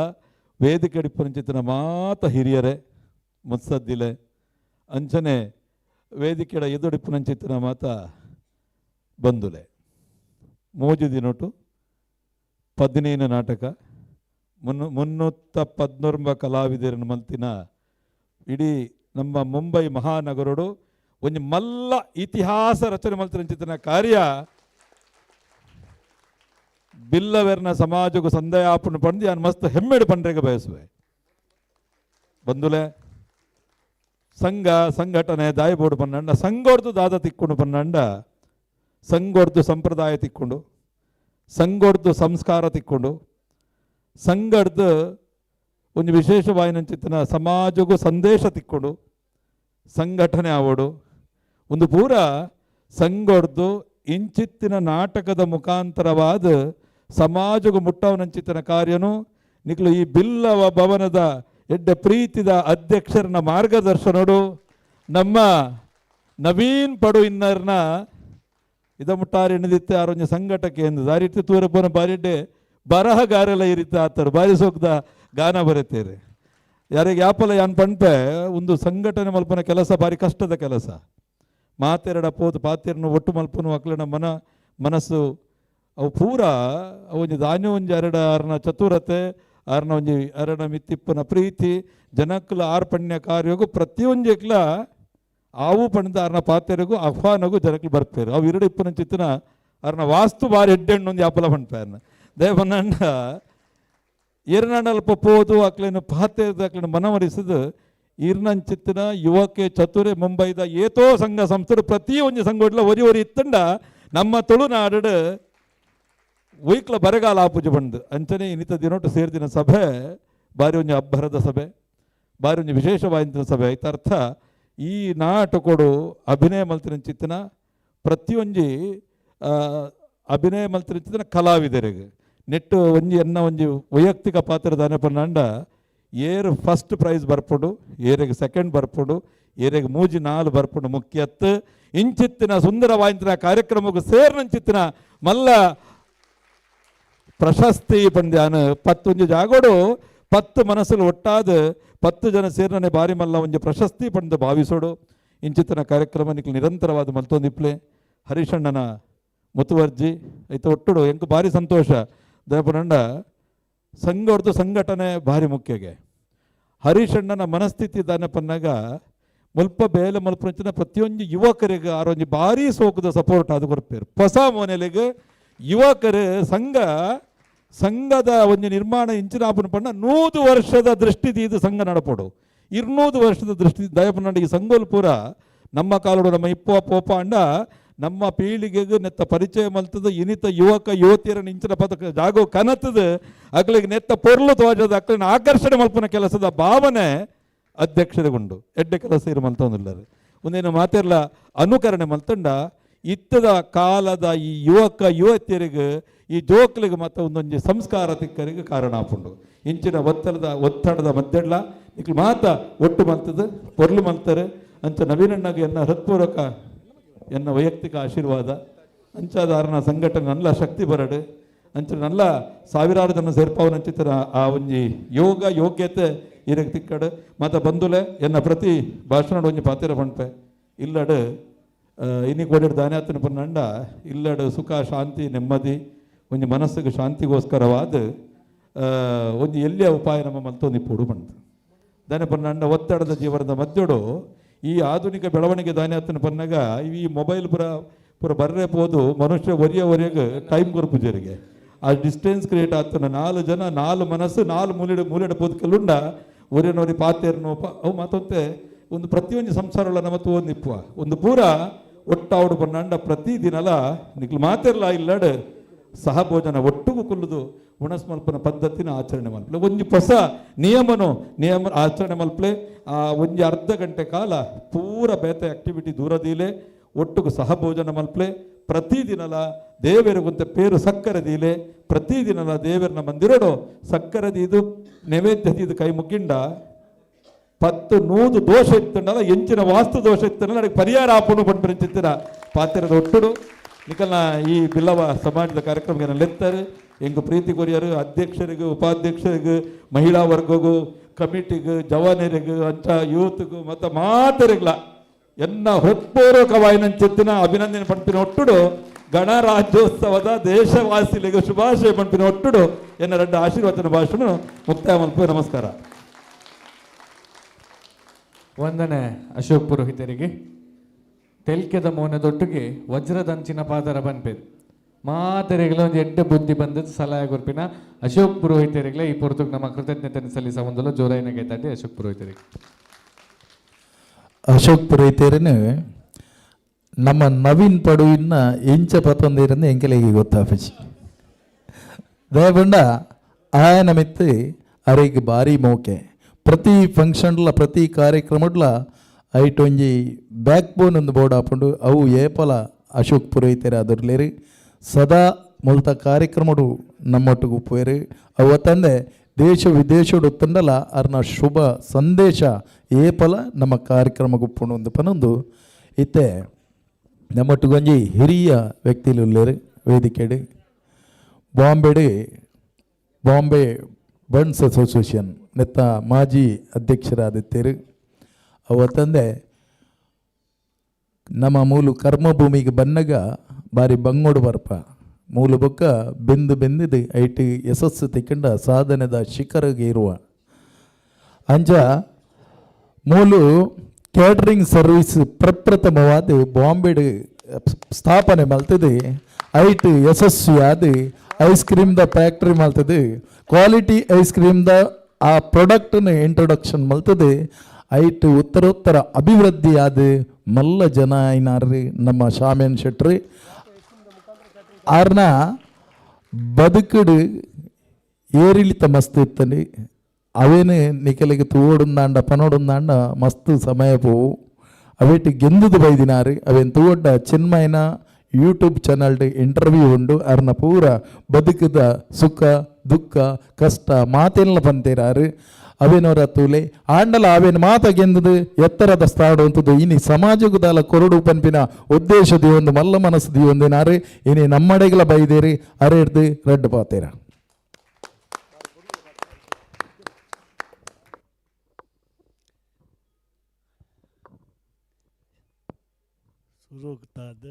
ವೇದಿಕೆ ಅಡಿಪಂಚಿತನ ಮಾತ ಹಿರಿಯರೇ ಮುತ್ಸದ್ದಿಲೆ ಅಂಚನೆ ವೇದಿಕೆಡ ಎದುಡಿಪುನಂಚಿತನ ಮಾತ ಬಂದುಲೆ. ಮೋಜು ದಿನೊಟು 15 ನಾಟಕ 314 ಕಲಾವಿದರನ್ನು ಮಲ್ತಿನ ಇಡೀ ನಮ್ಮ ಮುಂಬೈ ಮಹಾನಗರಡು ಒಂಜಿ ಮಲ್ಲ ಇತಿಹಾಸ ರಚನೆ ಮಲ್ತಿನ ಕಾರ್ಯ ಬಿಲ್ಲವೆರ್ನ ಸಮಾಜಕ್ಕೂ ಸಂದಯಾಪುಣ ಪಂದು ಯಾನ್ ಮಸ್ತ್ ಹೆಮ್ಮೆಡು ಪಂಡ್ರೆಗೆ ಬಯಸುವೆ. ಬಂದುಲೆ ಸಂಘ ಸಂಘಟನೆ ದಾಯಿಬೋಡು ಪನ್ನಂಡ ಸಂಘೋರ್ದು ದಾದ ತಿಕ್ಕೊಂಡು ಪನ್ನಂಡ ಸಂಘೋರ್ದು ಸಂಪ್ರದಾಯ ತಿಕ್ಕೊಂಡು ಸಂಘೋರ್ದು ಸಂಸ್ಕಾರ ತಿಕ್ಕೊಂಡು ಸಂಘಡ್ದು ಒಂದು ವಿಶೇಷವಾಯಿನಂಚಿತ್ತಿನ ಸಮಾಜಕ್ಕೂ ಸಂದೇಶ ತಿಕ್ಕೊಂಡು ಸಂಘಟನೆ ಆವೋಡು ಒಂದು ಪೂರ ಸಂಘೊಡ್ದು ಇಂಚಿತ್ತಿನ ನಾಟಕದ ಮುಖಾಂತರವಾದ ಸಮಾಜಕ್ಕೂ ಮುಟ್ಟವನಂಚಿತ್ತಿನ ಕಾರ್ಯನು ನಿಕ್ಲು ಈ ಬಿಲ್ಲವ ಭವನದ ಎಡ್ಡೆ ಪ್ರೀತಿದ ಅಧ್ಯಕ್ಷರನ್ನ ಮಾರ್ಗದರ್ಶನೋಡು ನಮ್ಮ ನವೀನ್ ಪಡು ಇನ್ನರ್ನ ಇದ ಮುಟ್ಟಾರು ಎಣ್ಣದಿತ್ತೆ ಆರೊಂಜಿ ಸಂಘಟಕ ಎಂದು ದಾರಿಟ್ಟು ತೂರಪ್ಪನ ಬಾರಿಡ್ಡೆ ಬರಹಗಾರೆಲ್ಲ ಈ ರೀತಿ ಆತರು ಬಾರಿ ಸೋಕ್ದ ಗಾನ ಬರೆತೇರೆ. ಯಾರಿಗೆ ಯಾಪಲ ಯಾನ್ ಪಂಪೆ ಒಂದು ಸಂಘಟನೆ ಮಲ್ಪನ ಕೆಲಸ ಬಾರಿ ಕಷ್ಟದ ಕೆಲಸ. ಮಾತೆರಡ ಪೋದು ಪಾತೆರನು ಒಟ್ಟು ಮಲ್ಪನು ಅಕ್ಲನ ಮನಸ್ಸು ಅವು ಪೂರ ಒಂಜಿ ದಾನ್ಯ ಒಂಜಿ ಅರಡ ಅರ್ನ ಚತುರತೆ ಅರ್ನ ಒಂಜಿ ಅರಣ ಮಿತ್ತಿಪ್ಪನ ಪ್ರೀತಿ ಜನಕ್ಕಲ ಆರ್ಪಣ್ಯ ಕಾರ್ಯಗೂ ಪ್ರತಿಯೊಂಜಿಕ್ಲ ಆವು ಪಣದ ಅರ್ನ ಪಾತೆರಿಗೂ ಆಹ್ವಾನಗೂ ಜನಕ್ಲು ಬರ್ಪೇರು. ಅವು ಎರಡು ಇಪ್ಪನ ಚಿತ್ತನ ಅರ್ನ ವಾಸ್ತು ಬಾರಿ ಎಡ್ಡೆಣ್ಣು ಒಂದು ಯಾಪಲ ಪಣ್ಪೇರ್ನ ದೇವನಂಡ ಎರನಲ್ಪ ಪೋದು ಅಕ್ಲೇನು ಪಾತೆದ ಅಕ್ಲೇನು ಮನವರಿಸಿದು ಇರ್ನಂಚಿತ್ತಿನ ಯುವಕೆ ಚತುರೆ ಮುಂಬೈದ ಏತೋ ಸಂಘ ಸಂಸ್ಥೆ ಪ್ರತಿಯೊಂದು ಸಂಘ ಒರಿ ಒರಿ ಇತ್ತಂಡ ನಮ್ಮ ತುಳುನಾಡು ವೈಕ್ಲ ಬರಗಾಲ ಆಪುಜ ಬಂದು ಅಂಚನೆ ಇನ್ನಿತ ದಿನೋಟು ಸೇರ್ದಿನ ಸಭೆ ಬಾರಿ ಒಂಜಿ ಅಬ್ಬರದ ಸಭೆ ಬಾರಿ ಒಂಜಿ ವಿಶೇಷವಾದ ಸಭೆ. ಅರ್ಥ ಈ ನಾಟಕೊಡು ಅಭಿನಯ ಮಲ್ತಿನ ಚಿತ್ತನ ಪ್ರತಿಯೊಂಜಿ ಅಭಿನಯ ಮಲ್ತಿನ ಚಿತ್ತನ ಕಲಾವಿದರಿಗೆ ನೆಟ್ಟು ಒಂಜಿ ಎನ್ನ ಒಂಜಿ ವೈಯಕ್ತಿಕ ಪಾತ್ರ ಪನ್ನಂಡ ಏರು ಫಸ್ಟ್ ಪ್ರೈಸ್ ಬರ್ಪುಡು, ಏರಿಗೆ ಸೆಕೆಂಡ್ ಬರ್ಪುಡು, ಏರಿಗೆ ಮೂಜಿ ನಾಲು ಬರ್ಪುಡು ಮುಖ್ಯತ್ತು ಇಂಚಿತ್ತಿನ ಸುಂದರವಾಯಿಂತಿನ ಕಾರ್ಯಕ್ರಮಕ್ಕೂ ಸೇರ್ನಂಚಿತ್ತಿನ ಮಲ್ಲ ಪ್ರಶಸ್ತಿ ಪಂದ್ಯಾನ ಪತ್ತೊಂಜಿ ಜಾಗೋಡು 10 ಮನಸ್ಸು ಒಟ್ಟಾದ 10 ಜನ ಸೇರ್ನನೆ ಬಾರಿ ಮಲ್ಲ ಒಂಜಿ ಪ್ರಶಸ್ತಿ ಪಂದು ಭಾವಿಸೋಡು. ಇಂಚಿತ್ತಿನ ಕಾರ್ಯಕ್ರಮ ನಿಕ್ಲು ನಿರಂತರವಾದ ಮಲ್ತೊಂದಿಪ್ಲೆ ಹರೀಶಣ್ಣನ ಮುತುವರ್ಜಿ ಐತ ಒಟ್ಟುಡು ಎಂಕು ಭಾರಿ ಸಂತೋಷ. ದಯಪನಂಡ ಸಂಘ ಸಂಘಟನೆ ಭಾರಿ ಮುಖ್ಯಗೆ ಹರೀಶಣ್ಣನ ಮನಸ್ಥಿತಿ ದಾನಪನ್ನಾಗ ಮುಲ್ಪ ಬೇಲೆ ಮಲ್ಪಂಚಿನ ಪ್ರತಿಯೊಂದು ಯುವಕರಿಗೆ ಆರೊಂಜಿ ಭಾರಿ ಸೋಕದ ಸಪೋರ್ಟ್ ಅದು ಕೊರ್ಪೇರು. ಹೊಸ ಮನೆಲಿಗೆ ಯುವಕರು ಸಂಘದ ಒಂಜಿ ನಿರ್ಮಾಣ ಇಂಚಿನಾಪನ ಪಣ್ಣ 100 ವರ್ಷದ ದೃಷ್ಟಿ ಇದು ಸಂಘ ನಡಪೋಡು 200 ವರ್ಷದ ದೃಷ್ಟಿ ದಯಪನ್ನಂಡ ಈ ಸಂಘೋಲ್ ಪೂರ ನಮ್ಮ ಕಾಲಡು ನಮ್ಮ ಇಪ್ಪ ಪೋಪ ಅಂಡ ನಮ್ಮ ಪೀಳಿಗೆಗೆ ನೆತ್ತ ಪರಿಚಯ ಮಲ್ತದ ಇನಿತ ಯುವಕ ಯುವತಿಯರ ಇಂಚಿನ ಪದಕ ಜಾಗೋ ಕನತದ ಅಕ್ಲಿಗೆ ನೆತ್ತ ಪೊರ್ಲು ತೋಜದ ಅಕ್ಲಿನ ಆಕರ್ಷಣೆ ಮಲ್ಪನ ಕೆಲಸದ ಭಾವನೆ ಅಧ್ಯಕ್ಷರಿಗುಂಡು ಎಡ್ಡೆ ಕೆಲಸ ಇರು ಮಲ್ತೊಂದಿಲ್ಲರು. ಒಂದೇನು ಮಾತಿರ್ಲ ಅನುಕರಣೆ ಮಲ್ತಂಡ ಇತ್ತದ ಕಾಲದ ಈ ಯುವಕ ಯುವತಿಯರಿಗೆ ಈ ಜೋಕ್ಲಿಗೆ ಮತ್ತು ಒಂದೊಂದು ಸಂಸ್ಕಾರ ತಿಕ್ಕರಿಗೆ ಕಾರಣ ಆಪುಂಡು. ಇಂಚಿನ ಒತ್ತಡದ ಮಧ್ಯೆಡ್ಲ ನಿಕ್ಲು ಮಾತ ಒಟ್ಟು ಮಲ್ತದ ಪೊರ್ಲು ಮಲ್ತಾರೆ ಅಂಚ ನವೀನಣ್ಣಗೆ ಎನ್ನ ಹೃತ್ಪೂರ್ವಕ ಎನ್ನ ವೈಯಕ್ತಿಕ ಆಶೀರ್ವಾದ. ಅಂಚಾದಾರನ ಸಂಘಟನೆ ನಲ್ಲ ಶಕ್ತಿ ಬರಡು ಅಂಚ ನಲ್ಲ ಸಾವಿರಾರು ಜನ ಸೇರ್ಪಾವನ ಅಂಚಿತರ ಆ ಒಂಜಿ ಯೋಗ ಯೋಗ್ಯತೆ ಇರಗೆ ತಿಕ್ಕಡು ಮತ್ತು ಬಂಧುಲೆ ಎನ್ನ ಪ್ರತಿ ಭಾಷಣ ಒಂಜಿ ಪಾತಿರ ಪಣ್ಪೆ ಇಲ್ಲಡು ಇನ್ನಿ ಕೊಡಿಡು ದಾನ್ಯಾತನ ಪನ್ನಂಡ ಇಲ್ಲಡು ಸುಖ ಶಾಂತಿ ನೆಮ್ಮದಿ ಒಂಜಿ ಮನಸ್ಸಿಗೆ ಶಾಂತಿಗೋಸ್ಕರವಾದ ಒಂಜಿ ಎಲ್ಲಿಯ ಉಪಾಯ ನಮ್ಮ ಮಲ್ತೊಂದು ಇಪ್ಪುಡು ಪಂಡ್ದು ದಾನೆ ಪನ್ನಂಡ ಒತ್ತಡದ ಜೀವನದ ಮಧ್ಯಡು ಈ ಆಧುನಿಕ ಬೆಳವಣಿಗೆ ದಾನ್ಯಾತನ ಪನ್ನಾಗ ಈ ಮೊಬೈಲ್ ಪುರ ಪುರ ಬರ್ರೆ ಪೋದು ಮನುಷ್ಯ ಒರಿಯ ಒರಿಯಗೆ ಟೈಮ್ ಕೊರ್ಪುಜರಿಗೆ ಆ ಡಿಸ್ಟೆನ್ಸ್ ಕ್ರಿಯೇಟ್ ಆಗ್ತಾನೆ. 4 ಜನ 4 ಮನಸ್ಸು 4 ಮೂಲೆಡೆ ಮೂಲೆಡೆ ಪೋದು ಒರಿಯನೋರಿ ಪಾತೇರ್ನೋ ಅವು ಮಾತೊಂತೆ ಒಂದು ಪ್ರತಿಯೊಂದು ಸಂಸಾರಗಳ ನಮ್ಮ ಒಂದು ಇಪ್ಪುವ ಒಂದು ಪೂರ ಒಟ್ಟಾవుಡು ಪನ್ನಂಡ ಪ್ರತಿದಿನಲ ನಿಕ್ಲು ಮಾತಿರ್ಲ ಇಲ್ಲಡು ಸಹಭೋಜನ ಒಟ್ಟುಗು ಕುಲ್ಲುದು ಉಣಸ್ಮಲ್ಪನ ಪದ್ಧತಿನ ಆಚರಣೆ ಮಲ್ಪಲೆ ಒಂಜಿ ಹೊಸ ನಿಯಮ ಆಚರಣೆ ಮಲ್ಪಲೆ ಆ ಒಂಜಿ ಅರ್ಧ ಗಂಟೆ ಕಾಲ ಪೂರ ಬೇತೆ ಆಕ್ಟಿವಿಟಿ ದೂರದೀಲೆ ಒಟ್ಟುಗು ಸಹಭೋಜನ ಮಲ್ಪಲೆ ಪ್ರತಿದಿನಲ ದೇವರಿಗುಂತ ಪೇರು ಸಕ್ಕರೆ ದೀಲೆ ಪ್ರತಿದಿನಲ ದೇವರನ ಮಂದಿರಡು ಸಕ್ಕರೆ ದೀದು ನೈವೇದ್ಯ ದೀದು ಕೈ ಮುಗ್ಗಿಂಡ 10 100 ದೋಷ ಇತ್ತಂಡಲ್ಲ ಎಂಚಿನ ವಾಸ್ತು ದೋಷ ಇತ್ತಂಡಲ್ಲ ಅದಕ್ಕೆ ಪರಿಹಾರ ಆಪುಣು ಪಂಪಿನ ಪಾತ್ರದ ಒಟ್ಟುಡು ನಿಕಲ್ನ ಈ ಬಿಲ್ಲವ ಸಮಾಜದ ಕಾರ್ಯಕ್ರಮಕ್ಕೆ ನೆಲೆತ್ತಾರೆ ಎಂಗು ಪ್ರೀತಿ ಕೊರಿಯರು ಅಧ್ಯಕ್ಷರಿಗೂ ಉಪಾಧ್ಯಕ್ಷರಿಗೂ ಮಹಿಳಾ ವರ್ಗಗೂ ಕಮಿಟಿಗೂ ಜವಾನರಿಗೂ ಅಂಚ ಯೂತ್ಗೂ ಮತ್ತು ಮಾತರಿಗ್ಲ ಎನ್ನ ಹೃತ್ಪೂರ್ವಕವಾಯಿನಂಚಿತ್ತಿನ ಅಭಿನಂದನೆ ಪಂಪಿನ ಒಟ್ಟುಡು ಗಣರಾಜ್ಯೋತ್ಸವದ ದೇಶವಾಸಿಲಿಗೂ ಶುಭಾಶಯ ಪಂಪಿನ ಒಟ್ಟುಡು ಎನ್ನ ರೆಡ್ಡ ಆಶೀರ್ವಚನ ಭಾಷಣ ಮುಕ್ತಾಯ ಮಲ್ಪು. ನಮಸ್ಕಾರ. ವಂದನೆ ಅಶೋಕ್ ಪುರೋಹಿತರಿಗೆ. ತೆಲ್ಕೆದ ಮೋನದೊಟ್ಟಿಗೆ ವಜ್ರದಂಚಿನ ಪಾದರ ಬನ್ಪೇರು ಮಾತೆರೆಗಳ ಒಂದು ಎಡ್ಡೆ ಬುದ್ಧಿ ಬಂದದ್ದು ಸಲಹೆ ಗುರುಪಿನ ಅಶೋಕ್ ಪುರೋಹಿತರಿಗಳೇ ಈ ಪೊರ್ತುಗ್ ನಮ್ಮ ಕೃತಜ್ಞತೆಯನ್ನು ಸಲ್ಲಿಸ ಒಂದಲ್ಲ ಜೋರಾಯಿನ ಗೈತಾಟಿ ಅಶೋಕ್ ಪುರೋಹಿತರಿಗೆ. ಅಶೋಕ್ ಪುರೋಹಿತರನ್ನು ನಮ್ಮ ನವೀನ್ ಪಡುವಿನ ಎಂಚ ಪತ್ತೊಂದಿರಂದು ಎಂಕೆಲೆಗೆ ಗೊತ್ತಾಪಜಿ ದಯಬಂಡ ಆಯನ ಮಿತ್ತು ಅರೆಗೆ ಭಾರಿ ಮೋಕೆ ಪ್ರತಿ ಫಂಕ್ಷನ್ಲ ಪ್ರತಿ ಕಾರ್ಯಕ್ರಮಡ್ಲ ಐಟ್ ಒಂಜಿ ಬ್ಯಾಕ್ ಬೋನ್ ಒಂದು ಬೋರ್ಡ್ ಹಾಕೊಂಡು ಅವು ಏಪಲ ಅಶೋಕ್ ಪುರೋಹಿತರು ಅದರ್ಲೇರು ಸದಾ ಮುಲ್ತ ಕಾರ್ಯಕ್ರಮಡು ನಮ್ಮೊಟ್ಟಿಗೆ ಉಪ್ಪುವೇರು. ಅವತ್ತಂದೆ ದೇಶ ವಿದೇಶಡು ತಂಡಲ ಅರ್ನ ಶುಭ ಸಂದೇಶ ಏಪಲ ನಮ್ಮ ಕಾರ್ಯಕ್ರಮ ಗುಪ್ಪುಂಡು ಪನೊಂದು ಇತ್ತೆ ನಮ್ಮೊಟ್ಟುಗೊಂಜಿ ಹಿರಿಯ ವ್ಯಕ್ತಿಲು ವೇದಿಕೆಡು ಬಾಂಬೆಡು ಬಾಂಬೆ ಬಂಡ್ಸ್ ಅಸೋಸಿಯೇಷನ್ ನೆತ್ತ ಮಾಜಿ ಅಧ್ಯಕ್ಷರಾದಿತ್ತೇರು. ಅವತ್ತಂದೆ ನಮ್ಮ ಮೂಲು ಕರ್ಮಭೂಮಿಗೆ ಬನ್ನಗ ಬಾರಿ ಬಂಗೋಡು ಬರ್ಪ ಮೂಲು ಬೊಕ್ಕ ಬೆಂದು ಬೆಂದಿದ್ದು ಐಟ್ ಯಶಸ್ಸು ತಿಕ್ಕಂಡ ಸಾಧನೆದ ಶಿಖರಗೆ ಇರುವ ಅಂಚ ಮೂಲು ಕ್ಯಾಟರಿಂಗ್ ಸರ್ವಿಸ್ ಪ್ರಪ್ರಥಮವಾದ ಬಾಂಬೆಡು ಸ್ಥಾಪನೆ ಮಲ್ತದೆ. ಐಟ್ ಯಶಸ್ವಿಯಾದ ಐಸ್ ಕ್ರೀಮ್ದ ಫ್ಯಾಕ್ಟ್ರಿ ಮಲ್ತದೆ, ಕ್ವಾಲಿಟಿ ಐಸ್ ಕ್ರೀಮ್ದ ಆ ಪ್ರಾಡಕ್ಟ್ನ ಇಂಟ್ರೊಡಕ್ಷನ್ ಮಲ್ತದೆ. ಐಟ್ ಉತ್ತರೋತ್ತರ ಅಭಿವೃದ್ಧಿಯಾದ ಮಲ್ಲ ಜನ ಐನಾರ್ರಿ ನಮ್ಮ ಶಾಮೇನ್ ಶೆಟ್ರಿ. ಆರ್ನ ಬದುಕುಡು ಏರಿಳಿತ ಮಸ್ತ್ ಇತ್ತಂడి. ಅವೇನು ನಿಕಲಿಗೆ ತೂವೊಡುಂದಾಂಡ ಪನೊಡುಂದಾಂಡ ಮಸ್ತ್ ಸಮಯ ಪೋವು. ಅವೇಟ್ ಗೆಂದುದು ಬೈದಿನಾರು ಅವೇನು ತೂವೊಡ್ಡ ಚಿನ್ಮಯನ ಯೂಟ್ಯೂಬ್ ಚಾನಲ್ಡ್ ಇಂಟರ್ವ್ಯೂ ಉಂಡು. ಅರ್ನ ಪೂರ ಬದುಕುದ ಸುಖ ದುಃಖ ಕಷ್ಟ ಮಾತೆಲ್ಲ ಪಂತೇರಾರು. ಅವೇನವರ ತೂಲೆ ಆಂಡಲ ಅವೇನು ಮಾತ ಗೆಂದದು ಎತ್ತರದ ಸ್ಥಾನ ಉಂತದು ಇನಿ ಸಮಾಜಗುದಾಲ ಕೊರಡು ಪನ್ಪಿನ ಉದ್ದೇಶ ಒಂದು ಮಲ್ಲ ಮನಸ್ಸು ದಿವೊಂದಿನಾರು ಇನಿ ನಮ್ಮಡೆಗಲ ಬೈದೇರಿ ಅರೆಡ್ದು ರಡ್ಡು ಪಾತೇರ. ಸುರುಕ್ತಾದ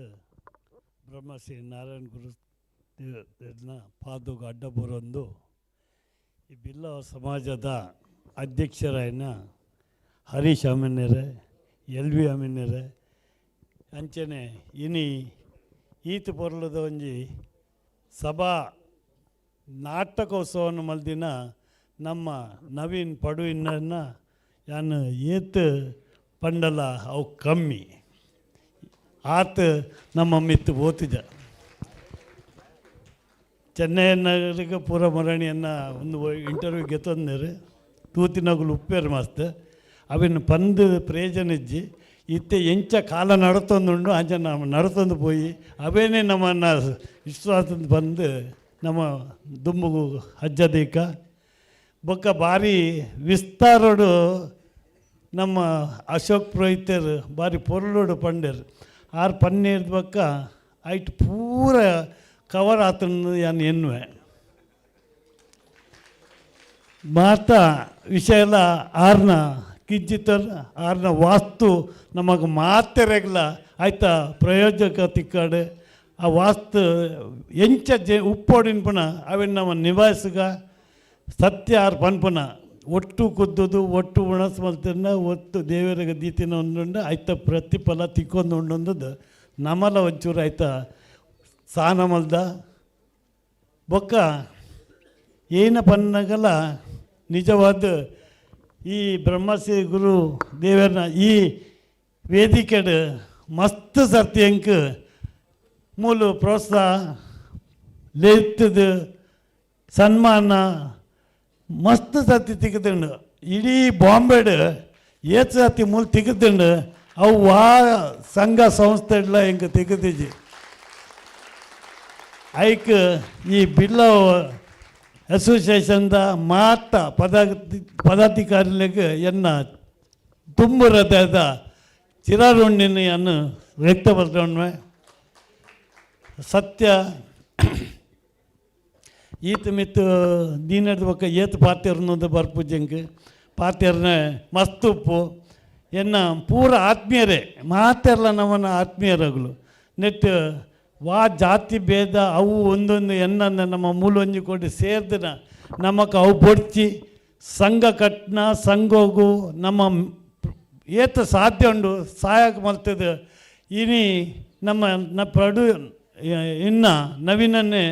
ಬ್ರಹ್ಮಶ್ರೀ ನಾರಾಯಣ ಗುರು ದೇವ್ರನ್ನ ಪಾದಗ ಅಡ್ಡ ಬರೊಂದು ಈ ಬಿಲ್ಲವ ಸಮಾಜದ ಅಧ್ಯಕ್ಷರಾಯನ ಹರೀಶ್ ಅಮೀನರೆ, ಎಲ್ ವಿ ಅಮೀನರೆ, ಅಂಚನೆ ಇನಿ ಈತ ಪೊರ್ಲದ ಒಂಜಿ ಸಭಾ ನಾಟಕೋತ್ಸವವನ್ನು ಮಲ್ದಿನ ನಮ್ಮ ನವೀನ್ ಪಡುವಿನ ಯಾನ್ ಏತ್ ಪಂಡಲ ಅವು ಕಮ್ಮಿ ಆತ ನಮ್ಮ ಮಿತ್ತು ಓತಿದ್ದ. ಚೆನ್ನೈ ನಗರಿಗೆ ಪೂರ ಮರಣಿಯನ್ನು ಒಂದು ಇಂಟರ್ವ್ಯೂ ಗೆತ್ತಂದರೆ ತೂತಿನಗುಲು ಉಪ್ಪೇರು ಮಸ್ತ್ ಅವಿನ ಪಂದು ಪ್ರಯೋಜನ ಇಜ್ಜಿ ಇತ್ತೆ ಎಂಚ ಕಾಲ ನಡತೊಂದುಂಡು ಅಂಚ ನಮ್ಮ ನಡತೊಂದು ಪೋಯಿ ಅವೇನೇ ನಮ್ಮನ್ನು ವಿಶ್ವಾಸದ ಬಂದು ನಮ್ಮ ದುಂಬುಗು ಹಜ್ಜದೀಕ ಬೊಕ್ಕ ಭಾರಿ ವಿಸ್ತಾರಡು ನಮ್ಮ ಅಶೋಕ್ ಪುರೋಹಿತರು ಭಾರಿ ಪೊರ್ಲುಡು ಪಂಡೇರು ಆರು ಪನ್ನೀರ್ದ ಬೊಕ್ಕ ಐಟ್ ಪೂರ ಕವರ್ ಆತನ ಯಾನ್ ಎನ್ನುವೆ ಮಾತ ವಿಷಯ ಎಲ್ಲ ಆರ್ನ ಕಿಂಚಿತ್ತರ್ ಆರ್ನ ವಾಸ್ತು ನಮಗೆ ಮಾತೆರೆಗ್ಲ ಆಯ್ತಾ ಪ್ರಯೋಜಕ ತಿಕ್ಕಾಡು ಆ ವಾಸ್ತು ಎಂಚ ಜೆ ಉಪ್ಪೋಡಿನ್ಪುನ ಅವೆನ್ ನಮ್ಮ ನಿಭಾಯಿಸುಗ ಸತ್ಯ ಆರ್ ಪನ್ಪುನ ಒಟ್ಟು ಕುದ್ದುದು ಒಟ್ಟು ಉಣಸ್ ಮಲ್ತಿರ್ನ ಒಟ್ಟು ದೇವರಿಗೆ ದೀತಿನ ಒಂದುಂಡು ಆಯ್ತ ಪ್ರತಿಫಲ ತಿಕ್ಕೊಂದು ಉಂಡೊಂದದ್ದು ನಮಲ ಒಂಚೂರು ಆಯ್ತಾ ಸಾನ ಮಲ್ದ ಬೊಕ್ಕ ಏನ ಪನ್ನಗಲ ನಿಜವಾದ ಈ ಬ್ರಹ್ಮಶ್ರೀ ಗುರು ದೇವರನ ಈ ವೇದಿಕೆಡ್ ಮಸ್ತ್ ಸರ್ತಿ ಎಂಕ್ ಮೂಲು ಪ್ರೋತ್ಸಾಹ ಲೇತ್ತದ ಸನ್ಮಾನ ಮಸ್ತ್ ಸರ್ತಿ ತಿಕ್ಕುದುಂಡು. ಇಡೀ ಬಾಂಬೆಡ್ ಏತ್ ಸರ್ತಿ ಮೂಲು ತಿಕ್ಕುದುಂಡು ಅವು ವಾ ಸಂಘ ಸಂಸ್ಥೆ ಎಲ್ಲ ಎಂಕ್ ತಿಕ್ಕುದಿಜಿ. ಐಕ್ ಈ ಬಿಲ್ಲವ ಅಸೋಸಿಯೇಷನ್ದ ಮಾತ ಪದಾಧಿಕಾರಿಗಳಿಗೆ ಎನ್ನ ತುಂಬು ಹೃದಯದ ಚಿರಾರುಣ್ಣಿಯನ್ನು ವ್ಯಕ್ತಪಡಿಸೋಣ. ಸತ್ಯ ಈತ ಮಿತ್ತು ದೀನದ ಬೊಕ್ಕ ಏತ್ ಪಾತೆರ್ನೊಂದು ಬರ್ಪುಜಂಕ್ ಪಾತೆರ್ನ ಮಸ್ತ್ ಉಪ್ಪು ಎನ್ನ ಪೂರ ಆತ್ಮೀಯರೇ ಮಾತೆರ್ಲ ನಮ್ಮನ್ನ ಆತ್ಮೀಯರಗಳು ನೆಟ್ ವಾ ಜಾತಿ ಭೇದ ಅವು ಒಂದೊಂದು ಎನ್ನನ್ನ ನಮ್ಮ ಮೂಲೊಂಜಿ ಕೊಟ್ಟು ಸೇರ್ದಿನ ನಮಕ್ ಅವು ಬೊಡ್ಚಿ ಸಂಘ ಕಟ್ನ ಸಂಘೋಗು ನಮ್ಮ ಏತ ಸಾಧ್ಯ ಉಂಡು ಸಹಾಯಕ ಮಲ್ತದ. ಇನಿ ನಮ್ಮ ಪ್ರಡು ಇನ್ನು ನವೀನನ್ನೇ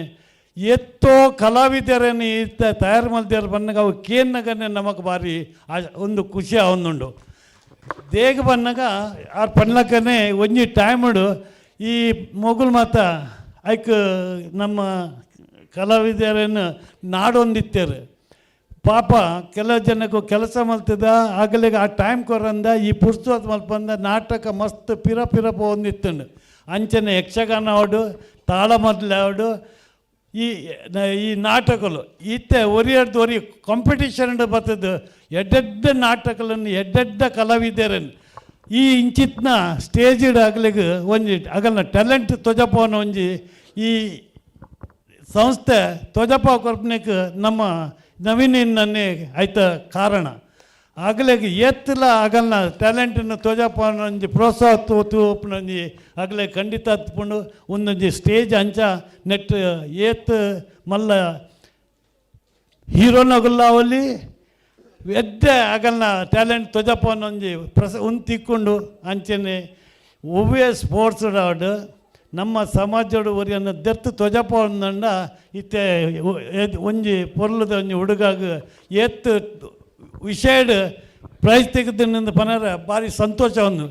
ಎತ್ತೋ ಕಲಾವಿದರನ್ನು ಈತ ತಯಾರು ಮಲ್ದೇರು ಬನ್ನಗ ಅವು ಕೇನ್ನಗನೆ ನಮಕ್ ಭಾರಿ ಒಂದು ಖುಷಿ ಅವನುಂಡು. ದೇಗ ಬನ್ನಗ ಆರ್ ಪನ್ಲಕ್ಕನೆ ಒಂಜಿ ಟೈಮುಡು ಈ ಮೊಗುಲ್ ಮಾತ ಐಕ್ ನಮ್ಮ ಕಲಾವಿದರನ್ನು ನಾಡೊಂದಿತ್ತೇರು. ಪಾಪ ಕೆಲವು ಜನಕ್ಕೂ ಕೆಲಸ ಮಲ್ತದ ಆಗಲಿಗೆ ಆ ಟೈಮ್ ಕೊರಂದ ಈ ಪುರ್ಸೊತ್ತು ಮಲ್ಪಂದ ನಾಟಕ ಮಸ್ತ್ ಪಿರ ಪಿರ ಪೋವೊಂದಿತ್ತುಂಡು. ಅಂಚನೆ ಯಕ್ಷಗಾನ ಆವಡು ತಾಳಮದ್ದಲೆ ಆವಡು ಈ ಈ ನಾಟಕಲು ಇತ್ತೆ ಒರಿಯರ್ದು ಒರಿ ಕಾಂಪಿಟಿಷನ್ ಬರ್ತದೆ. ಎಡ್ಡೆಡ್ಡ ನಾಟಕలను ಎಡ್ಡೆಡ್ಡ ಕಲಾವಿದರನ್ನು ಈ ಇಂಚಿತ್ನ ಸ್ಟೇಜ್ ಅಗಲಿಗೆ ಒಂಜಿ ಅಗಲ್ನ ಟ್ಯಾಲೆಂಟ್ ತೊಜಪೋನ ಒಂಜಿ ಈ ಸಂಸ್ಥೆ ತೊಜಪ ಕೊರ್ಪನೆಕ್ ನಮ್ಮ ನವೀನನ್ನೇ ಆಯ್ತ ಕಾರಣ. ಅಗಲಿಗೆ ಏತ್ತಲ ಅಗಲ್ನ ಟ್ಯಾಲೆಂಟನ್ನು ತೋಜಪೋನ ಒಂಜಿ ಪ್ರೋತ್ಸಾಹ ತೂಪುನೊಂಜಿ ಅಗಲೆ ಖಂಡಿತ ತೂಪುಂಡು. ಒಂದೊಂಜಿ ಸ್ಟೇಜ್ ಅಂಚ ನೆಟ್ ಏತ್ ಮಲ್ಲ ಹೀರೋನಗುಲ್ಲಾವಲ್ಲಿ ಎದ್ದೆ ಅಗಲ್ನ ಟ್ಯಾಲೆಂಟ್ ತೊಜಪೋನ ಒಂಜಿ ಪ್ರಸ ಉಂದು ತಿಕ್ಕೊಂಡು. ಅಂಚನೆ ಒವ್ವೇ ಸ್ಪೋರ್ಟ್ಸ್ ಆಡ್ ನಮ್ಮ ಸಮಾಜಡ್ ಒರಿಯನ್ನ ದೆರ್ತ್ ತೊಜಪೋಂಡ ಇತ್ತೆ ಒಂಜಿ ಪೊರ್ಲುದ ಒಂಜಿ ಹುಡುಗಾಗ ಏತ್ ವಿಷಯಡ್ ಪ್ರೈಸ್ ತೆಗೆದು ಪನರ ಭಾರಿ ಸಂತೋಷ ಒಂದು.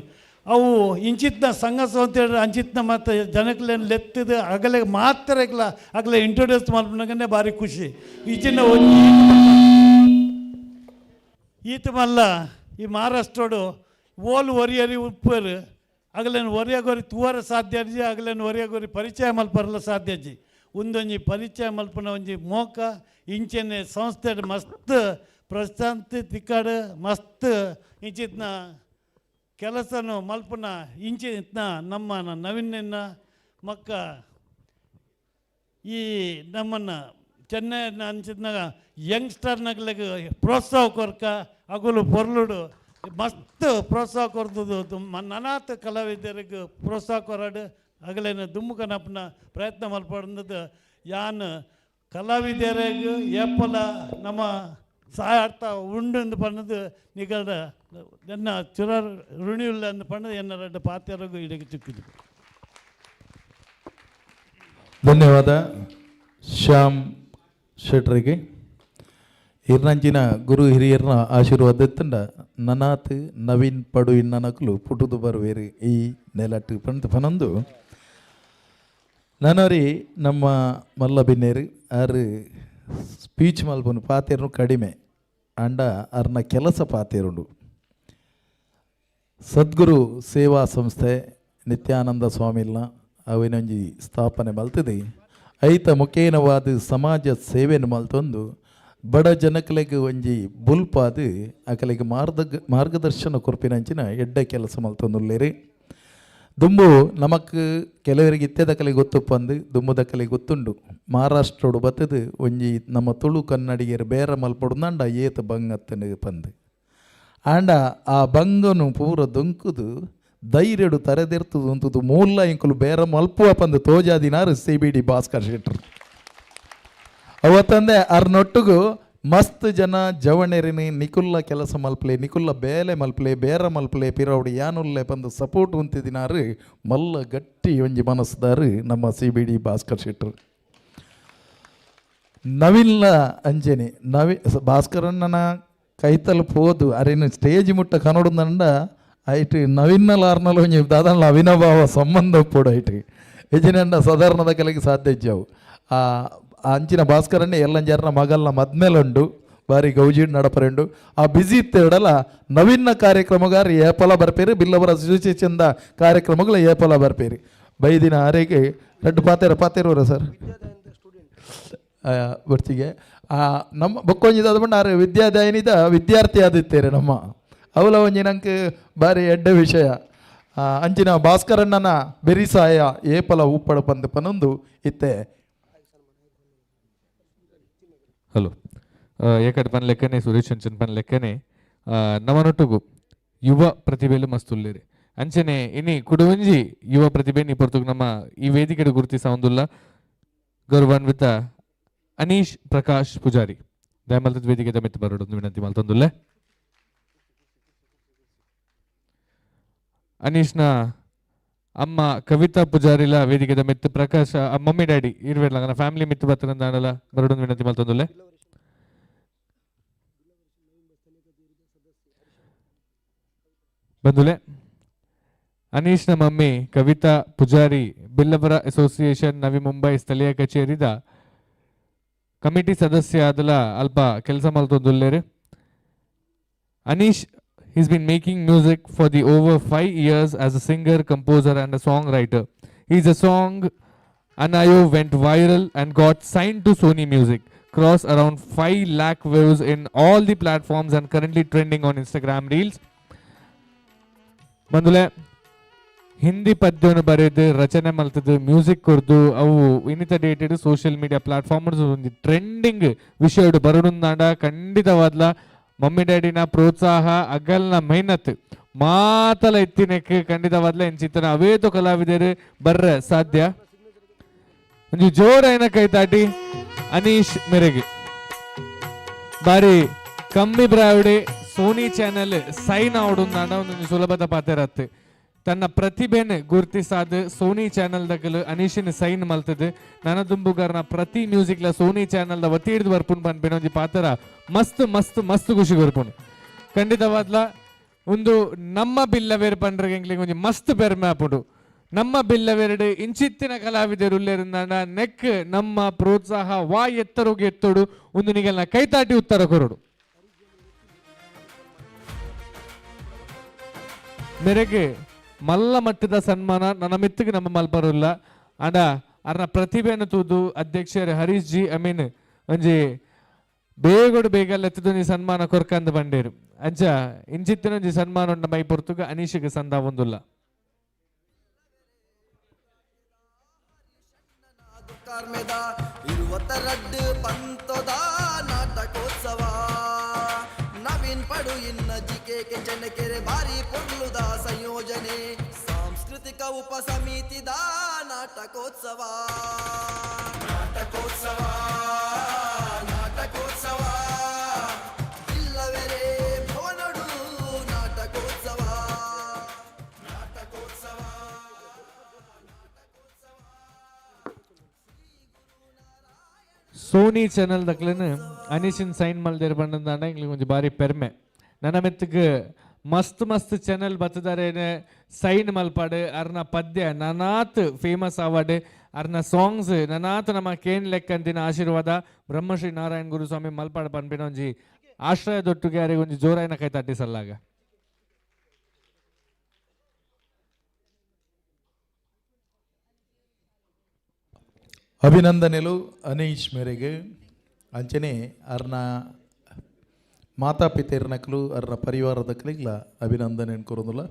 ಅವು ಇಂಚಿತ್ನ ಸಂಘ ಸಂಸ್ಥೆ ಅಂಚಿತ್ನ ಮತ್ತು ಜನಕ್ಲೆನ್ ಲೆತ್ತದ ಅಗಲೆ ಮಾತ್ರ ಅಗಲೆ ಇಂಟ್ರೊಡ್ಯೂಸ್ ಮಲ್ಪುನಗನೆ ಭಾರಿ ಖುಷಿ. ಈಚಿನ ಒಂಜಿ ಈತ ಮಲ್ಲ ಈ ಮಹಾರಾಷ್ಟ್ರೋಡು ಓಲ್ ಒರಿಯರಿ ಉಪ್ಪರು ಅಗಲೇನು ಒರಿಯಗೊರಿ ತೂವರ ಸಾಧ್ಯ ಅಜ್ಜಿ, ಅಗಲೇನು ಒರಿಯಗೊರಿ ಪರಿಚಯ ಮಲ್ಪರಲ ಸಾಧ್ಯ ಅಜ್ಜಿ. ಒಂದೊಂಜಿ ಪರಿಚಯ ಮಲ್ಪನ ಒಂಜಿ ಮೋಕ ಇಂಚೆನೆ ಸಂಸ್ಥೆ ಮಸ್ತ್ ಪ್ರಶಾಂತಿ ತಿಕ್ಕಾಡು ಮಸ್ತ್ ಇಂಚಿತ್ನ ಕೆಲಸನು ಮಲ್ಪುನ ಇಂಚಿತ್ನ ನಮ್ಮ ನವೀನ ಮಕ್ಕ ಈ ನಮ್ಮನ್ನು ಚೆನ್ನೈ ಅಂಚಿತ್ನಾಗ ಯಂಗ್ಸ್ಟರ್ನಗ್ಲಿಗೆ ಪ್ರೋತ್ಸಾಹ ಕೊರ್ಕ ಅಗುಲು ಪೊರ್ಲುಡು ಮಸ್ತ್ ಪ್ರೋತ್ಸಾಹ ಕೊರ್ತದು. ನನಾತ್ ಕಲಾವಿದರಿಗೆ ಪ್ರೋತ್ಸಾಹ ಕೊರಡು ಅಗಲೇನ ದುಮ್ಮು ಕನಪನ ಪ್ರಯತ್ನ ಮಲ್ಪಡಂದದ್ದು. ಯಾನ್ ಕಲಾವಿದರಿಗೆ ಏಪಲ ನಮ್ಮ ಸಹಾಯಾರ್ಥ ಉಂಡು ಪನ್ನದು ನಿಗಲ್ದ ಎನ್ನ ಚಿರ ಋಣಿಯುಲ್ಲ ಅಂದು ಪಣ್ಣದು ಎನ್ನ ರೆಡ್ಡ ಪಾತ್ಯರಿಗೂ ಇಡಕ್ಕೆ ಚಿಕ್ಕಿದ್ದು. ಧನ್ಯವಾದ ಶ್ಯಾಮ್ ಶೆಟ್ರಿಗೆ. ಇರ್ನಂಚಿನ ಗುರು ಹಿರಿಯರ್ನ ಆಶೀರ್ವಾದ ತಂಡ ನನಾತ್ ನವೀನ್ ಪಡು ಇನ್ನನಕಲು ಪುಟುದು ಬರುವೇರು ಈ ನೆಲಟ್ಟು ಪಂತ ಪನೊಂದು. ನನರಿ ನಮ್ಮ ಮಲ್ಲ ಬಿನ್ನೇರು ಆರು ಸ್ಪೀಚ್ ಮಲ್ಪನು ಪಾತೇರ್ನು ಕಡಿಮೆ ಅಂಡ ಅರ್ನ ಕೆಲಸ ಪಾತೇರುಂಡು. ಸದ್ಗುರು ಸೇವಾ ಸಂಸ್ಥೆ ನಿತ್ಯಾನಂದ ಸ್ವಾಮಿಲ್ನ ಅವಿನೊಂಜಿ ಸ್ಥಾಪನೆ ಮಲ್ತದೆ. ಐತ ಮುಖೇನವಾದ ಸಮಾಜ ಸೇವೆಯನ್ನು ಮಲ್ತೊಂದು ಬಡ ಜನಕಲೆಗ್ ಒಂಜಿ ಬುಲ್ಪಾದು ಅಕಲೆಗ್ ಮಾರ್ಗದರ್ಶನ ಕೊರ್ಪಿನಂಚಿನ ಎಡ್ಡೆ ಕೆಲಸ ಮಲ್ತೊಂದುಲ್ಲೇರಿ. ದುಂಬು ನಮಕ್ ಕೆಲವರಿಗೆ ಇತ್ತೆದಕಲೆ ಗೊತ್ತುಪ್ಪಂದು ದುಂಬುದಕಲೆ ಗೊತ್ತುಂಡು. ಮಹಾರಾಷ್ಟ್ರೋಡು ಬತ್ತದು ಒಂಜಿ ನಮ್ಮ ತುಳು ಕನ್ನಡಿಗರು ಬೇರೆ ಮಲ್ಪೊಡು ಏತ್ ಬಂಗತ್ತನು ಪಂದು. ಆಂಡ ಆ ಬಂಗನು ಪೂರ ದೊಂಕುದು ಧೈರ್ಯಡು ತರೆದೆರ್ತದು ಉಂತುದು ಮೂಲ ಇಂಕುಲು ಬೇರೆ ಮಲ್ಪುವ ಪಂದು ತೋಜಾದಿನಾರು ಸಿ ಬಿ ಡಿ ಭಾಸ್ಕರ್ ಶೆಟ್ಟರು. ಅವತ್ತಂದೆ ಅರ್ನೊಟ್ಟುಗು ಮಸ್ತ್ ಜನ ಜವಣೆರಿನಿ ನಿಕುಲ್ಲ ಕೆಲಸ ಮಲ್ಪಲೆ ನಿಕುಲ್ಲ ಬೇಲೆ ಮಲ್ಪಲೆ ಬೇರ ಮಲ್ಪಲೆ ಪಿರೌಡಿ ಯಾನುಲ್ಲೆ ಬಂದು ಸಪೋರ್ಟ್ ಉಂತಿದಿನಾರು ಮಲ್ಲ ಗಟ್ಟಿ ಒಂಜಿ ಮನಸ್ದಾರು ನಮ್ಮ ಸಿ ಬಿ ಡಿ ಭಾಸ್ಕರ್ ಶೆಟ್ಟರು. ನವಿಲ್ಲ ಅಂಜನೆ ನವಿ ಭಾಸ್ಕರಣ್ಣನ ಕೈತಲ್ ಪೋದು ಅರೇನು ಸ್ಟೇಜ್ ಮುಟ್ಟ ಕನೋಡುಂದಂಡ ಐಟ್ ನವೀನ್ನಲಾರ್ನಲ ಒಂಜಿ ದಾದಲ್ಲ ಅವಿನಭಾವ ಸಂಬಂಧ ಪೋಡು ಐಟ್ ಯಜಿನಂಡ ಸಾಧಾರಣದ ಕಲೆಗೆ ಸಾಧ್ಯ ಇಜ್ಜವು. ಆ ಅಂಚಿನ ಭಾಸ್ಕರಣ್ಣೆ ಎಲ್ಲಂಜಾರನ ಮಗಲ್ನ ಮದ್ಮೇಲುಂಡು ಬಾರಿ ಗೌಜಿಡ್ ನಡಪರೆಂಡು. ಆ ಬಿಸಿ ಇತ್ತೇಡಲ ನವೀನ ಕಾರ್ಯಕ್ರಮಗಾರ ಏಪಲ ಬರ್ಪೇರಿ ಬಿಲ್ಲವರ ಅಸೋಸಿಯೇಷನ್ದ ಕಾರ್ಯಕ್ರಮಗಳ ಏಪಲ ಬರ್ಪೇರಿ. ಬೈದಿನ ಆರೇಗೆ ರಡ್ಡು ಪಾತೇರ ಪಾತೇರವರ ಸರ್ ಬರ್ತಿಗೆ ನಮ್ಮ ಬೊಕ್ಕೊಂಜಿದ ಬಣ್ಣ ಆರು ವಿದ್ಯಾದಾಯನಿದ ವಿದ್ಯಾರ್ಥಿ ಆದಿತ್ತೇರೆ ನಮ್ಮ ಅವಲ ಒಂಜಿ ನಂಗೆ ಬಾರಿ ಎಡ್ಡೆ ವಿಷಯ. ಅಂಚಿನ ಭಾಸ್ಕರಣ್ಣನ ಬೆರಿಸಾಯ ಏಪಲ ಉಪ್ಪಡ ಪಂದು ಪನೊಂದು ಇತ್ತೆ. ಹಲೋ ಏಕಡ್ ಪನ್ ಲೆಕ್ಕನೆ ಸುರೇಶ್ ಅಂಚನ್ ಪನ್ ಲೆಕ್ಕನೆ ನಮನೊಟ್ಟುಗು ಯುವ ಪ್ರತಿಭೆಲು ಮಸ್ತುಲ್ಲೇರಿ. ಅಂಚನೆ ಇನಿ ಕುಡುವಂಜಿ ಯುವ ಪ್ರತಿಭೆ ನೀ ಪೊರ್ತುಗು ನಮ್ಮ ಈ ವೇದಿಕೆ ಗುರುತಿಸ ಒಂದುಲ್ಲ ಗೌರವಾನ್ವಿತ ಅನೀಶ್ ಪ್ರಕಾಶ್ ಪೂಜಾರಿ ದಯಮಲ್ತದ ವೇದಿಕೆ ಮಿತ್ತು ಬರೋಡೊಂದು ವಿನಂತಿ ಮಲ್ತೊಂದುಲ್ಲೆ. ಅನೀಶ್ನ ಅಮ್ಮ ಕವಿತಾ ಪೂಜಾರಿಲ ವೇದಿಕೆದ ಮಿತ್ತು ಪ್ರಕಾಶ ಮಮ್ಮಿ ಡ್ಯಾಡಿ ಇರ್ವೇರ್ಲ ಫ್ಯಾಮಿಲಿ ಮಿತ್ತು ಬತ್ತನಂದಾಣಲ ಬರೋಡೊಂದು ವಿನಂತಿ ಮಲ್ತೊಂದುಲ್ಲೆ. ಬಂಧುಲೆ ಅನೀಶ್ನ ಮಮ್ಮಿ ಕವಿತಾ ಪೂಜಾರಿ ಬಿಲ್ಲವರ ಅಸೋಸಿಯೇಷನ್ ನವಿ ಮುಂಬೈ ಸ್ಥಳೀಯ ಕಚೇರಿದ ಕಮಿಟಿ ಸದಸ್ಯ ಆದಲ ಅಲ್ಪ ಕೆಲಸ ಮಲ್ತೊಂದುಲ್ಲೇರು. Anish he's been making music for the over 5 years as a singer, composer and a songwriter. He's a song Anayo went viral and got signed to Sony Music. Cross around 5 lakh views in all the platforms and currently trending on Instagram Reels. ಬಂದುಲೆ Hindi ಪದ್ಯವನ್ನು ಬರೆದು ರಚನೆ ಮಲ್ತದ್ದು ಮ್ಯೂಸಿಕ್ ಕೊರ್ದು ಅವು ಇನ್ನಿತ ಡೇಟೆಡ್ ಸೋಷಿಯಲ್ ಮೀಡಿಯಾ ಪ್ಲಾಟ್ಫಾರ್ಮ್ ಒಂಜಿ ಟ್ರೆಂಡಿಂಗ್ ವಿಷಯಡು ಬರಡುಂದಾಂಡ ಖಂಡಿತವಾದ್ಲ ಮಮ್ಮಿ ಡ್ಯಾಡಿನ ಪ್ರೋತ್ಸಾಹ, ಅಗಲ್ನ ಮೆಹನತ್ ಮಾತಲ ಇತ್ತಿನಕ್ಕೆ ಖಂಡಿತವಾದ್ಲ ಎಂಚಿತ್ತನ ಅವೇತೋ ಕಲಾವಿದರು ಬರ್ರ ಸಾಧ್ಯ. ಒಂಜಿ ಜೋರಾಯಿನ ಕೈತಾಟಿ ಅನೀಶ್ ಮೆರೆಗೆ. ಬಾರಿ ಕಮ್ಮಿ ಬ್ರಾವಿಡೆ ಸೋನಿ ಚಾನೆಲ್ ಸೈನ್ ಆವಡುಂದಾಂಡ ಒಂದೊಂದು ಸುಲಭದ ಪಾತೆರತ್ತೆ. ತನ್ನ ಪ್ರತಿಭೆನ್ ಗುರುತಿಸಾದ ಸೋನಿ ಚಾನೆಲ್ ದಕಲು ಅನೀಶಿನ ಸೈನ್ ಮಲ್ತದು. ನನದುಂಬುಗಾರನ ಪ್ರತಿ ಮ್ಯೂಸಿಕ್ಲ ಸೋನಿ ಚಾನೆಲ್ the ವತಿ ಹಿಡಿದು ಬರ್ಪುನ್ ಪನ್ಪಿನ ಒಂಜಿ ಪಾತ್ರ ಮಸ್ತ್ ಮಸ್ತ್ ಮಸ್ತ್ ಖುಷಿ ಕೊರ್ಪುನ್. ಖಂಡಿತವಾದ್ಲ ಒಂದು ನಮ್ಮ ಬಿಲ್ಲವೇರ್ ಪಂಡ್ರೆ ಎಂಕ್ಲೆಗ್ ಒಂಜಿ ಮಸ್ತ್ ಪೆರ್ಮೆ ಆಪುಂಡು. ನಮ್ಮ ಬಿಲ್ಲವೆರಡು ಇಂಚಿತ್ತಿನ ಕಲಾವಿದರು ಉಲ್ಲೇರಿಂದಾಂಡ ನೆಕ್ ನಮ್ಮ ಪ್ರೋತ್ಸಾಹ ವಾ ಎತ್ತರೋಗೆ ಎತ್ತೋಡು ಒಂದು ನಿಗಲ್ನ ಕೈತಾಟಿ ಉತ್ತರ ಕೊರಡು. ಮೇರೆಗೆ ಮಲ್ಲ ಮಟ್ಟದ ಸನ್ಮಾನ ನನ್ನ ಮಿತ್ತಿಗೆ ನಮ್ಮ ಮಲ್ಪರುಲ್ಲ ಅಂಡ ಅರ್ನ ಪ್ರತಿಭೆಯನ್ನು ತೂದು ಅಧ್ಯಕ್ಷರು ಹರೀಶ್ ಜಿ ಅಮೀನ್ ಒಂಜಿ ಬೇಗೋಡು ಬೇಗ ಲೆತ್ತದೊಂಜಿ ಸನ್ಮಾನ ಕೊರ್ಕಂದು ಬಂಡೇರು. ಅಂಚ ಇಂಚಿತ್ತಿನ ಒಂಜಿ ಸನ್ಮಾನ ಉಂಡ ಮೈ ಪೊರ್ತುಗ ಅನೀಶಿಗೆ ಸಂದ ಒಂದುಲ್ಲ. ಇರುವತ್ತರಡ್ಡು ಪಂತದ ನಾಟಕೋತ್ಸವ ನವೀನ್ ಪಡು ಇನ್ನ ಜಿಕೆ ಕೆಂಚನಕೆರೆ ಭಾರಿ ಪೊರ್ಲುದ ಸಂಯೋಜನೆ ಸಾಂಸ್ಕೃತಿಕ ಉಪಸಮಿತಿದ ನಾಟಕೋತ್ಸವ ನಾಟಕೋತ್ಸವ ನಾಟಕೋತ್ಸವ ಇಲ್ಲವೆರೇ ಭವನಡು ನಾಟಕೋತ್ಸವ ನಾಟಕೋತ್ಸವ. ಸೋನಿ ಚಾನೆಲ್ ದಕ್ಲೆನ್ ಅನೀಶಿನ್ ಸೈನ್ ಮಲ್ದೇರ್ ಬಂದಂದಾಂಡ ಎಂಕ್ಲೆಗ್ ಒಂಜಿ ಬಾರಿ ಪೆರ್ಮೆ. ನನ ಮೆತ್ತಗ್ ಮಸ್ತ್ ಮಸ್ತ್ ಚಾನೆಲ್ ಬತ್ತದಾರೇನೆ ಸೈನ್ ಮಲ್ಪಾಡು ಅರ್ನ ಪದ್ಯ ನನಾತ್ ಫೇಮಸ್ ಅವಾರ್ಡ್ ಅರ್ನ ಸಾಂಗ್ಸ್ ನನಾತ್ ನಮ್ಮ ಕೇನ್ ಲೆಕ್ಕಂತಿನ ಆಶೀರ್ವಾದ ಬ್ರಹ್ಮಶ್ರೀ ನಾರಾಯಣ ಗುರುಸ್ವಾಮಿ ಮಲ್ಪಾಡು ಪನ್ಪಿನ ಒಂಜಿ ಆಶ್ರಯ ದೊಟ್ಟುಗೆ ಅರೆಗ್ ಒಂಜಿ ಜೋರಾಯಿನ ಕೈ ತಟ್ಟಿ ಸಲ್ಲಾಗ. ಅಭಿನಂದನೆಲು ಅನೀಶ್ ಮೇರೆಗೆ. ಅಂಚನೆ ಅರ್ನ ಮಾತಾ ಪಿತೇರ್ನಕ್ಲು ಅರ್ನ ಪರಿವಾರದಕ್ಲಿಗ್ಲ ಅಭಿನಂದನೆ ಕೊರೊಂದುಲ್ಲ.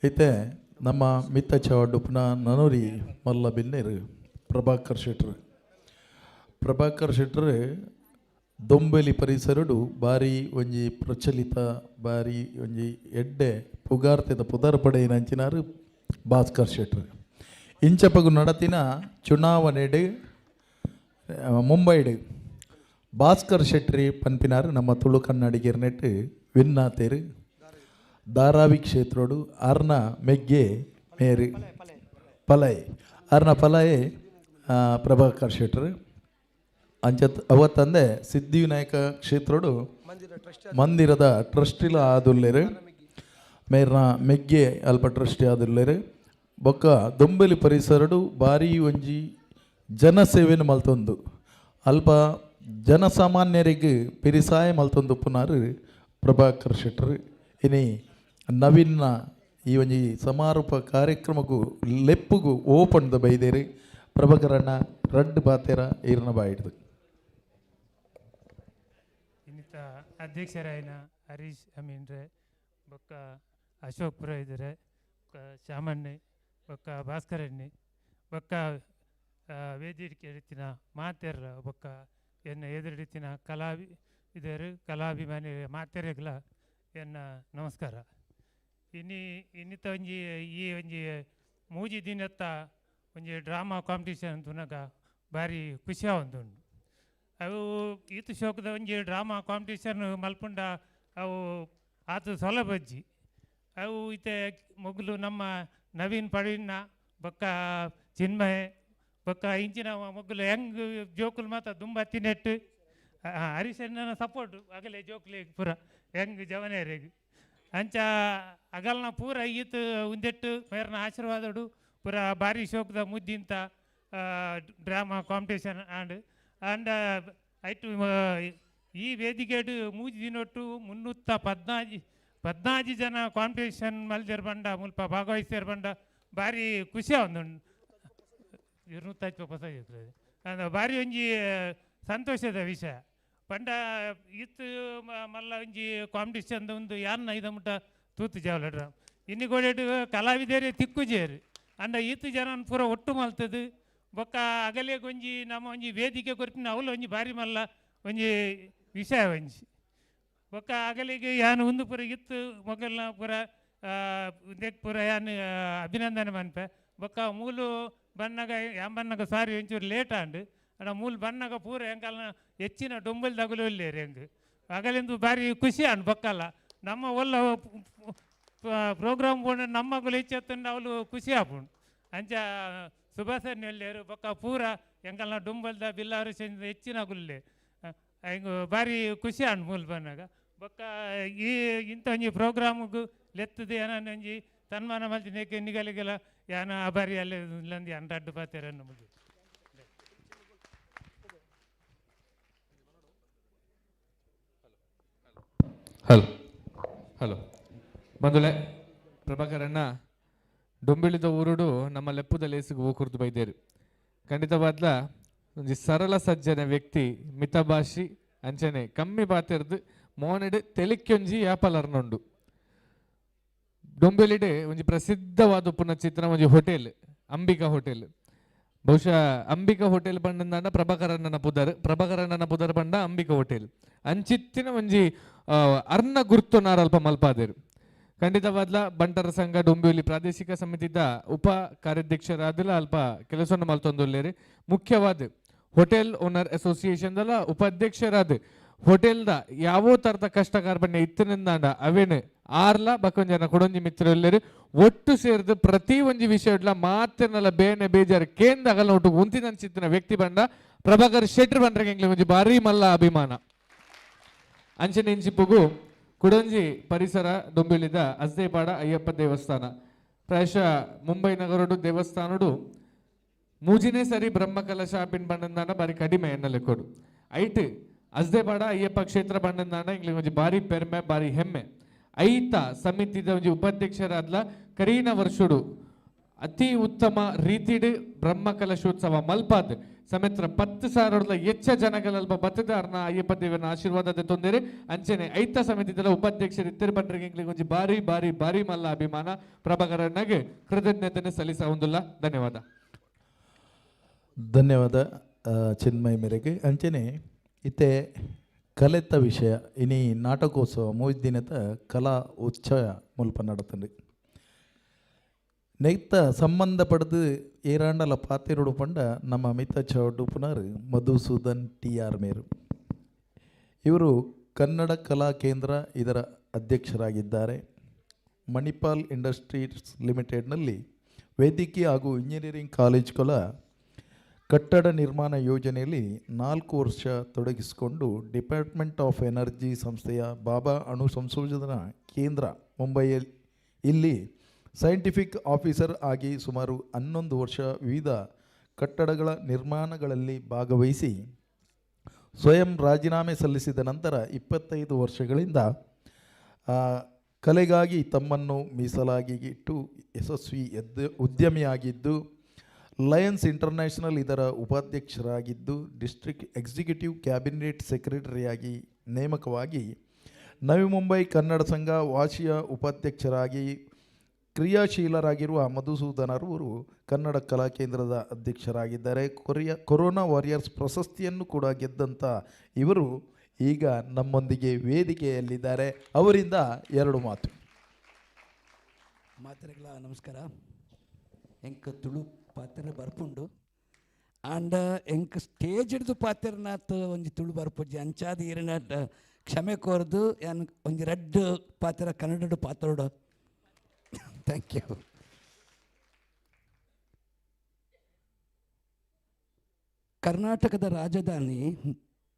ಇತ್ತೆ ನಮ್ಮ ಮಿತ್ತ ಚವಾಡುಪ್ನ ನನೋರಿ ಮಲ್ಲ ಬಿನ್ನೇರು ಪ್ರಭಾಕರ್ ಶೆಟ್ರು. ಪ್ರಭಾಕರ್ ಶೆಟ್ರು ದೊಂಬೆಲಿ ಪರಿಸರಡು ಬಾರಿ ಒಂಜಿ ಪ್ರಚಲಿತ ಬಾರಿ ಒಂಜಿ ಎಡ್ಡೆ ಪುಗಾರ್ತೆದ ಪುದರ್ ಪಡೆಯಿನ ಅಂಚಿನಾರು ಭಾಸ್ಕರ್ ಶೆಟ್ರು. ಇಂಚಪಗು ನಡತಿನ ಚುನಾವಣೆಡು ಮುಂಬೈಡು ಭಾಸ್ಕರ್ ಶೆಟ್ರಿ ಪನ್ಪಿನಾರು ನಮ್ಮ ತುಳು ಕನ್ನಡಿಗರ್ನೆಟ್ ವಿನ್ನಾತೇರು. ಧಾರಾವಿ ಕ್ಷೇತ್ರೋಡು ಅರ್ನ ಮೆಗ್ಗೆ ಮೇರು ಪಲೈ ಅರ್ನ ಪಲಯೆ ಪ್ರಭಾಕರ್ ಶೆಟ್ರು. ಅಂಚತ್ ಅವತ್ತಂದೆ ಸಿದ್ಧಿವಿನಾಯಕ ಕ್ಷೇತ್ರೋಡು ಮಂದಿರದ ಟ್ರಸ್ಟಿಲ ಆದುಲ್ಲೇರು ಮೇರ್ನ ಮೆಗ್ಗೆ ಅಲ್ಪ ಟ್ರಸ್ಟಿ ಆದುಲ್ಲೇರು. ಬೊಕ್ಕ ದೊಂಬೆಲಿ ಪರಿಸರಡು ಬಾರಿ ಒಂಜಿ ಜನಸೇವೆನು ಮಲ್ತೊಂದು ಅಲ್ಪ ಜನಸಾಮಾನ್ಯರಿಗೆ ಪಿರಿಸಾಯ ಮಲ್ತೊಂದು ಪುನಾರು ಪ್ರಭಾಕರ್ ಶೆಟ್ರು. ಇನಿ ನವೀನ್ನ ಈ ಒಂಜಿ ಸಮಾರೋಪ ಕಾರ್ಯಕ್ರಮಕ್ಕೂ ಲೆಪ್ಪುಗು ಓಪನ್ದ ಬೈದೇರು. ಪ್ರಭಾಕರಣ್ಣ ರಡ್ಡು ಪಾತೆರ ಈರ್ನ ಬಾಯಿಡ್ದು. ಇನ್ನಿತ ಅಧ್ಯಕ್ಷರಾಯಿನ ಹರೀಶ್ ಅಮೀನ್ರೆ, ಬೊಕ್ಕ ಅಶೋಕ್ ಪುರೋಹಿತರೆ, ಬೊಕ್ಕ ಶ್ಯಾಮಣ್ಣೆ, ಬೊಕ್ಕ ಭಾಸ್ಕರಣ್ಣೆ, ಬೊಕ್ಕ ವೇದಿಕೆ ಇತ್ತಿನ ಮಾತೆರ್ಲ, ಬೊಕ್ಕ ಎನ್ನ ಎದುರಿಡಿತ್ತಿನ ಕಲಾವಿ ಇದರು ಕಲಾಭಿಮಾನಿ ಮಾತೆರೆಗ್ಲ ಎನ್ನ ನಮಸ್ಕಾರ. ಇನಿ ಇನ್ನಿತ ಒಂಜಿ ಈ ಒಂಜಿ ಮೂಜಿ ದಿನತ್ತ ಒಂಜಿ ಡ್ರಾಮಾ ಕಾಂಪಿಟೇಷನ್ ತುನಗ ಭಾರಿ ಖುಷಿ ಆವೊಂದುಂಡು. ಅವು ಈತ್ ಶೋಕದ ಒಂಜಿ ಡ್ರಾಮಾ ಕಾಂಪಿಟೇಷನ್ ಮಲ್ಪುಂಡ ಅವು ಆತು ಸೊಲಬಜ್ಜಿ. ಅವು ಇತ್ತೆ ಮೊಗಲು ನಮ್ಮ ನವೀನ್ ಪಡಿನ ಬೊಕ್ಕ ಚಿನ್ಮಯ ಬೊಕ್ಕ ಇಂಚಿನ ಮೊಗ್ಲು ಹೆಂಗ್ ಜೋಕುಲು ಮಾತ ದುಂಬ ತಿನೆಟ್ಟು ಹರೀಶಣ್ಣನ ಸಪೋರ್ಟ್ ಅಗಲೆ ಜೋಕುಲೆಗ್ ಪೂರ ಹೆಂಗ್ ಜವನೇರೆಗ್ ಅಂಚ ಅಗಲ್ನ ಪೂರ ಈತ್ ಉಂದೆಟ್ಟು ಮೇರ್ನ ಆಶೀರ್ವಾದಡು ಪೂರ ಭಾರಿ ಶೋಕದ ಮುದ್ದಿಂತ ಡ್ರಾಮಾ ಕಾಂಪಿಟೇಷನ್ ಆಂಡ್ ಆಂಡ ಐಟು ಈ ವೇದಿಕೆಡ್ ಮೂಜಿ ದಿನೊಟ್ಟು 314 14 ಜನ ಕಾಂಪಿಟೇಷನ್ ಮಲ್ದೆರ್ ಬಂಡ ಮುಲ್ಪ ಭಾಗವಹಿಸ್ಯರ್ ಬಂಡ ಬಾರಿ ಖುಷಿ ಆವೊಂದುಂಡು 250 ಪೊಸ ಅಂದ್ ಬಾರಿ ಒಂಜಿ ಸಂತೋಷದ ವಿಷಯ ಪಂಡ ಇತ್ತು ಮಲ್ಲ ಒಂಜಿ ಕಾಂಪಿಟೇಷನ್ ಒಂದು ಯಾನ್ ಐದ ಮುಟ್ಟ ತೂತು ಜಾವಲಡ್ರ ಇನ್ನಿ ಗೋಡೆಡ್ ಕಲಾವಿದರೆ ತಿಕ್ಕುಜೇರು ಅಂಡ ಈತು ಜನನ್ ಪೂರ ಒಟ್ಟು ಮಲ್ತದು ಬೊಕ್ಕ ಅಗಲೆ ಒಂಜಿ ನಮ್ಮ ಒಂಜಿ ವೇದಿಕೆ ಕೊರ್ಪಿನ ಅವಳು ಒಂಜಿ ಬಾರಿ ಮಲ್ಲ ಒಂಜಿ ವಿಷಯ ಒಂಜಿ ಬೊಕ್ಕ ಅಗಲಿಗೆ ಯಾನ್ ಉಂದು ಪೂರ ಇತ್ತು ಮೊಗಲ್ನ ಪೂರ ಉಂದೆಕ್ ಪೂರ ಯಾನ್ ಅಭಿನಂದನೆ ಮನ್ಪೆ ಬೊಕ್ಕ ಮೂಲು ಬನ್ನಗ ಯಾನ್ ಬನ್ನಗ ಸಾರಿ ಒಂಚೂರು ಲೇಟ್ ಆಂಡ್ ಅಂಡ ಮೂಲು ಬನ್ನಗ ಪೂರ ಎಂಕಲ್ನ ಹೆಚ್ಚಿನ ಡೊಂಬಲ್ ದಗುಲು ಇಲ್ಲೇರು ಹೆಂಗ್ ಅಗಲಿಂದು ಬಾರಿ ಖುಷಿ ಆಂಡ್ ಬೊಕ್ಕಲ್ಲ ನಮ್ಮ ಒಲ್ಲ ಪ್ರೋಗ್ರಾಮ್ ಪೋಂಡ ನಮ್ಮಗುಲು ಹೆಚ್ಚತ್ತಂಡ ಅವಳು ಖುಷಿ ಆಪುಂಡು ಅಂಚ ಸುಭಾಸನ್ ಎಲ್ಲೇರು ಬೊಕ್ಕ ಪೂರ ಎಂಕಲ್ನ ಡೊಂಬಲ್ದ ಬಿಲ್ಲಾರು ಹೆಚ್ಚಿನ ಗುಲ್ಲೆ ಹಿಂಗೆ ಬಾರಿ ಖುಷಿ ಆಂಡ್ ಮೂಲು ಬನ್ನಾಗ ಬೊಕ್ಕ ಈ ಇಂಥ ಒಂಜಿ ಪ್ರೋಗ್ರಾಮ್ಗು ಲೆತ್ತದ ಏನಾನ ಒಂಜಿ ಸನ್ಮಾನ ಮಲ್ತಿನ ನಿಗಲಿಗೆಲ್ಲ ಯಾನ ಅಬಾರಿ ಅಲ್ಲೇ ಇಲ್ಲಂದು ಯಾನ್ ರಡ್ಡು ಪಾತೆರನ್ನು ಮುಗಿ. ಹಲೋ ಹಲೋ ಬಂದುಲೆ ಪ್ರಭಾಕರಣ್ಣ ಡೊಂಬಿಳಿದ ಊರುಡು ನಮ್ಮ ಲೆಪ್ಪುದ ಲೇಸಿಗೆ ಓಕುರ್ದು ಬೈದೇರು ಖಂಡಿತವಾದ್ಲ ಒಂಜಿ ಸರಳ ಸಜ್ಜನ ವ್ಯಕ್ತಿ ಮಿತಭಾಷಿ ಅಂಚನೆ ಕಮ್ಮಿ ಬಾತೆರ್ದು ಮೋನೆಡ್ ತೆಲಿಕ್ಯೊಂಜಿ ಯಾಪಲರ್ನುಂಡು ಡೊಂಬೆಲಿಡೆ ಒಂಜಿ ಪ್ರಸಿದ್ಧವಾದ ಪುನಃ ಚಿತ್ರ ಒಂಜಿ ಹೋಟೆಲ್ ಅಂಬಿಕಾ ಹೋಟೆಲ್ ಬಹುಶಃ ಅಂಬಿಕಾ ಹೋಟೆಲ್ ಬಂಡಂದಾಂಡ ಪ್ರಭಾಕರಣ್ಣನ ಪುದರ್ ಪ್ರಭಾಕರಣ್ಣನ ಪುದರ್ ಬಂಡ ಅಂಬಿಕಾ ಹೋಟೆಲ್ ಅಂಚಿತ್ತಿನ ಒಂಜಿ ಅರ್ನ ಗುರ್ತು ನಾರಲ್ಪ ಮಲ್ಪಾದೇರು ಖಂಡಿತವಾದ್ಲ ಬಂಟರ ಸಂಘ ಡೊಂಬಿವಲಿ ಪ್ರಾದೇಶಿಕ ಸಮಿತಿದ ಉಪ ಕಾರ್ಯಾಧ್ಯಕ್ಷರಾದಲ ಅಲ್ಪ ಕೆಲಸವನ್ನು ಮಲ್ತೊಂದುಲ್ಲೇರಿ ಮುಖ್ಯವಾದ ಹೋಟೆಲ್ ಓನರ್ ಅಸೋಸಿಯೇಷನ್ ದಲ ಉಪಾಧ್ಯಕ್ಷರಾದ ಹೋಟೆಲ್ದ ಯಾವೋ ತರದ ಕಷ್ಟ ಕಾರ್ಬಣ್ಯ ಇತ್ತಿನಿಂದಾಂಡ ಅವೇನು ಆರ್ಲ ಬಕೊಂಜನ ಕೊಡೊಂಜಿ ಮಿತ್ರರು ಒಟ್ಟು ಸೇರಿದು ಪ್ರತಿ ಒಂಜಿ ವಿಷಯ ಮಾತಿನಲ್ಲ ಬೇನೆ ಬೇಜಾರು ಕೇಂದ್ರ ಅಗಲ ಒಟ್ಟು ಉಂತಿನಂಚಿತ್ತಿನ ವ್ಯಕ್ತಿ ಬಂಡ ಪ್ರಭಾಕರ್ ಶೆಟ್ರ್ ಬಂಡ್ರೆ ಎಂಗ್ಲೆ ಒಂಜಿ ಭಾರಿ ಮಲ್ಲ ಅಭಿಮಾನ. ಅಂಚನೆ ಇಂಚಿಪುಗು ಕುಡೊಂಜಿ ಪರಿಸರ ಡೊಂಬಿಳಿದ ಅಸ್ದೇಪಾಡ ಅಯ್ಯಪ್ಪ ದೇವಸ್ಥಾನ ಪ್ರಾಯಶಃ ಮುಂಬೈ ನಗರಡು ದೇವಸ್ಥಾನಡು ಮೂಜಿನೇ ಸರಿ ಬ್ರಹ್ಮಕಲಶ ಆಪಿನ್ ಬಂಡಂದಾಂಡ ಬಾರಿ ಕಡಿಮೆ ಎನ್ನಲೆಕ್ಕೊಡು ಐಟ್ ಅಸ್ದೇಪಾಡ ಅಯ್ಯಪ್ಪ ಕ್ಷೇತ್ರ ಬಂಡಂದಾಂಡ ಇಂಗ್ಲಿ ಒಂಜಿ ಬಾರಿ ಪೆರ್ಮೆ ಬಾರಿ ಹೆಮ್ಮೆ. ಐತ ಸಮಿತಿದ ಒಂಜಿ ಉಪಾಧ್ಯಕ್ಷರಾದ್ಲ ಕರೀನ ವರ್ಷುಡು ಅತಿ ಉತ್ತಮ ರೀತಿಡ್ ಬ್ರಹ್ಮಕಲಶೋತ್ಸವ ಮಲ್ಪಾದ್ ಸಮೇತ್ರ 10,000 ಹೆಚ್ಚ ಜನಗಳಲ್ಪ ಬತ್ತದಾರ್ನ ಅಯ್ಯಪ್ಪ ದೇವನ ಆಶೀರ್ವಾದದ ತೊಂದರೆ ಅಂಚನೆ ಐತ ಸಮಿತಿದ ಉಪಾಧ್ಯಕ್ಷರು ಇತ್ತಿರ ಬಂಡ್ರಿಗೆ ಇಂಗ್ಲಿಗೆ ಒಂಜಿ ಬಾರಿ ಬಾರಿ ಬಾರಿ ಮಲ್ಲ ಅಭಿಮಾನ ಪ್ರಭಾಕರಣ್ಣಗೆ ಕೃತಜ್ಞತೆಯನ್ನು ಸಲ್ಲಿಸ ಹೊಂದಿಲ್ಲ. ಧನ್ಯವಾದ. ಧನ್ಯವಾದ ಚಿನ್ಮಯ್ ಮೇರೆಗೆ. ಅಂಚನೆ ಇತ್ತೆ ಕಲೆತ ವಿಷಯ ಇನಿ ನಾಟಕೋತ್ಸವ ಮೂಜ್ ದಿನದ ಕಲಾ ಉತ್ಸವ ಮುಲ್ಪ ನಡತಂಡು ನೆಕ್ತ ಸಂಬಂಧ ಪಡೆದು ಏರಾಂಡಲ ಪಾತಿರುಡು ಪಂಡ ನಮ್ಮ ಮಿತ ಚೌಡು ಪುನರ್ ಮಧುಸೂದನ್ ಟಿ ಆರ್ ಮೇರು ಇವರು ಕನ್ನಡ ಕಲಾ ಕೇಂದ್ರ ಇದರ ಅಧ್ಯಕ್ಷರಾಗಿದ್ದಾರೆ. ಮಣಿಪಾಲ್ ಇಂಡಸ್ಟ್ರೀಸ್ ಲಿಮಿಟೆಡ್ನಲ್ಲಿ ವೈದ್ಯಕೀಯ ಹಾಗೂ ಇಂಜಿನಿಯರಿಂಗ್ ಕಾಲೇಜುಗಳ ಕಟ್ಟಡ ನಿರ್ಮಾಣ ಯೋಜನೆಯಲ್ಲಿ 4 ವರ್ಷ ತೊಡಗಿಸಿಕೊಂಡು ಡಿಪಾರ್ಟ್ಮೆಂಟ್ ಆಫ್ ಎನರ್ಜಿ ಸಂಸ್ಥೆಯ ಬಾಬಾ ಅಣು ಸಂಶೋಧನಾ ಕೇಂದ್ರ ಮುಂಬೈಯಲ್ಲಿ ಇಲ್ಲಿ ಸೈಂಟಿಫಿಕ್ ಆಫೀಸರ್ ಆಗಿ ಸುಮಾರು 11 ವರ್ಷ ವಿವಿಧ ಕಟ್ಟಡಗಳ ನಿರ್ಮಾಣಗಳಲ್ಲಿ ಭಾಗವಹಿಸಿ ಸ್ವಯಂ ರಾಜೀನಾಮೆ ಸಲ್ಲಿಸಿದ ನಂತರ 25 ವರ್ಷಗಳಿಂದ ಕಲೆಗಾಗಿ ತಮ್ಮನ್ನು ಮೀಸಲಾಗಿ ಇಟ್ಟು ಯಶಸ್ವಿ ಉದ್ಯಮಿಯಾಗಿದ್ದು ಲಯನ್ಸ್ ಇಂಟರ್ನ್ಯಾಷನಲ್ ಇದರ ಉಪಾಧ್ಯಕ್ಷರಾಗಿದ್ದು ಡಿಸ್ಟ್ರಿಕ್ಟ್ ಎಕ್ಸಿಕ್ಯೂಟಿವ್ ಕ್ಯಾಬಿನೆಟ್ ಸೆಕ್ರೆಟರಿಯಾಗಿ ನೇಮಕವಾಗಿ ನವಿ ಮುಂಬೈ ಕನ್ನಡ ಸಂಘ ವಾಶಿಯ ಉಪಾಧ್ಯಕ್ಷರಾಗಿ ಕ್ರಿಯಾಶೀಲರಾಗಿರುವ ಮಧುಸೂದನರವರು ಕನ್ನಡ ಕಲಾ ಕೇಂದ್ರದ ಅಧ್ಯಕ್ಷರಾಗಿದ್ದಾರೆ. ಕೊರೋನಾ ವಾರಿಯರ್ಸ್ ಪ್ರಶಸ್ತಿಯನ್ನು ಕೂಡ ಗೆದ್ದಂಥ ಇವರು ಈಗ ನಮ್ಮೊಂದಿಗೆ ವೇದಿಕೆಯಲ್ಲಿದ್ದಾರೆ. ಅವರಿಂದ 2 ಮಾತು. ಮಾತ್ರೆಗಳ ನಮಸ್ಕಾರ. ಎಂಕ ತುಳು ಪಾತ್ರ ಬರ್ಪುಂಡು ಆಂಡ ಎಂಕ್ ಸ್ಟೇಜ್ ಹಿಡಿದು ಪಾತ್ರನಾಥ್ ಒಂಜಿ ತುಳು ಬರ್ಪುಜಿ ಅಂಚಾದ ಈರನ ಕ್ಷಮೆ ಕೋರ್ದು ಯಾನ್ ಒಂಜಿ ರಡ್ಡ್ ಪಾತ್ರ ಕನ್ನಡಡು ಪಾತ್ರೋಡು. Thank you. ಕರ್ನಾಟಕದ ರಾಜಧಾನಿ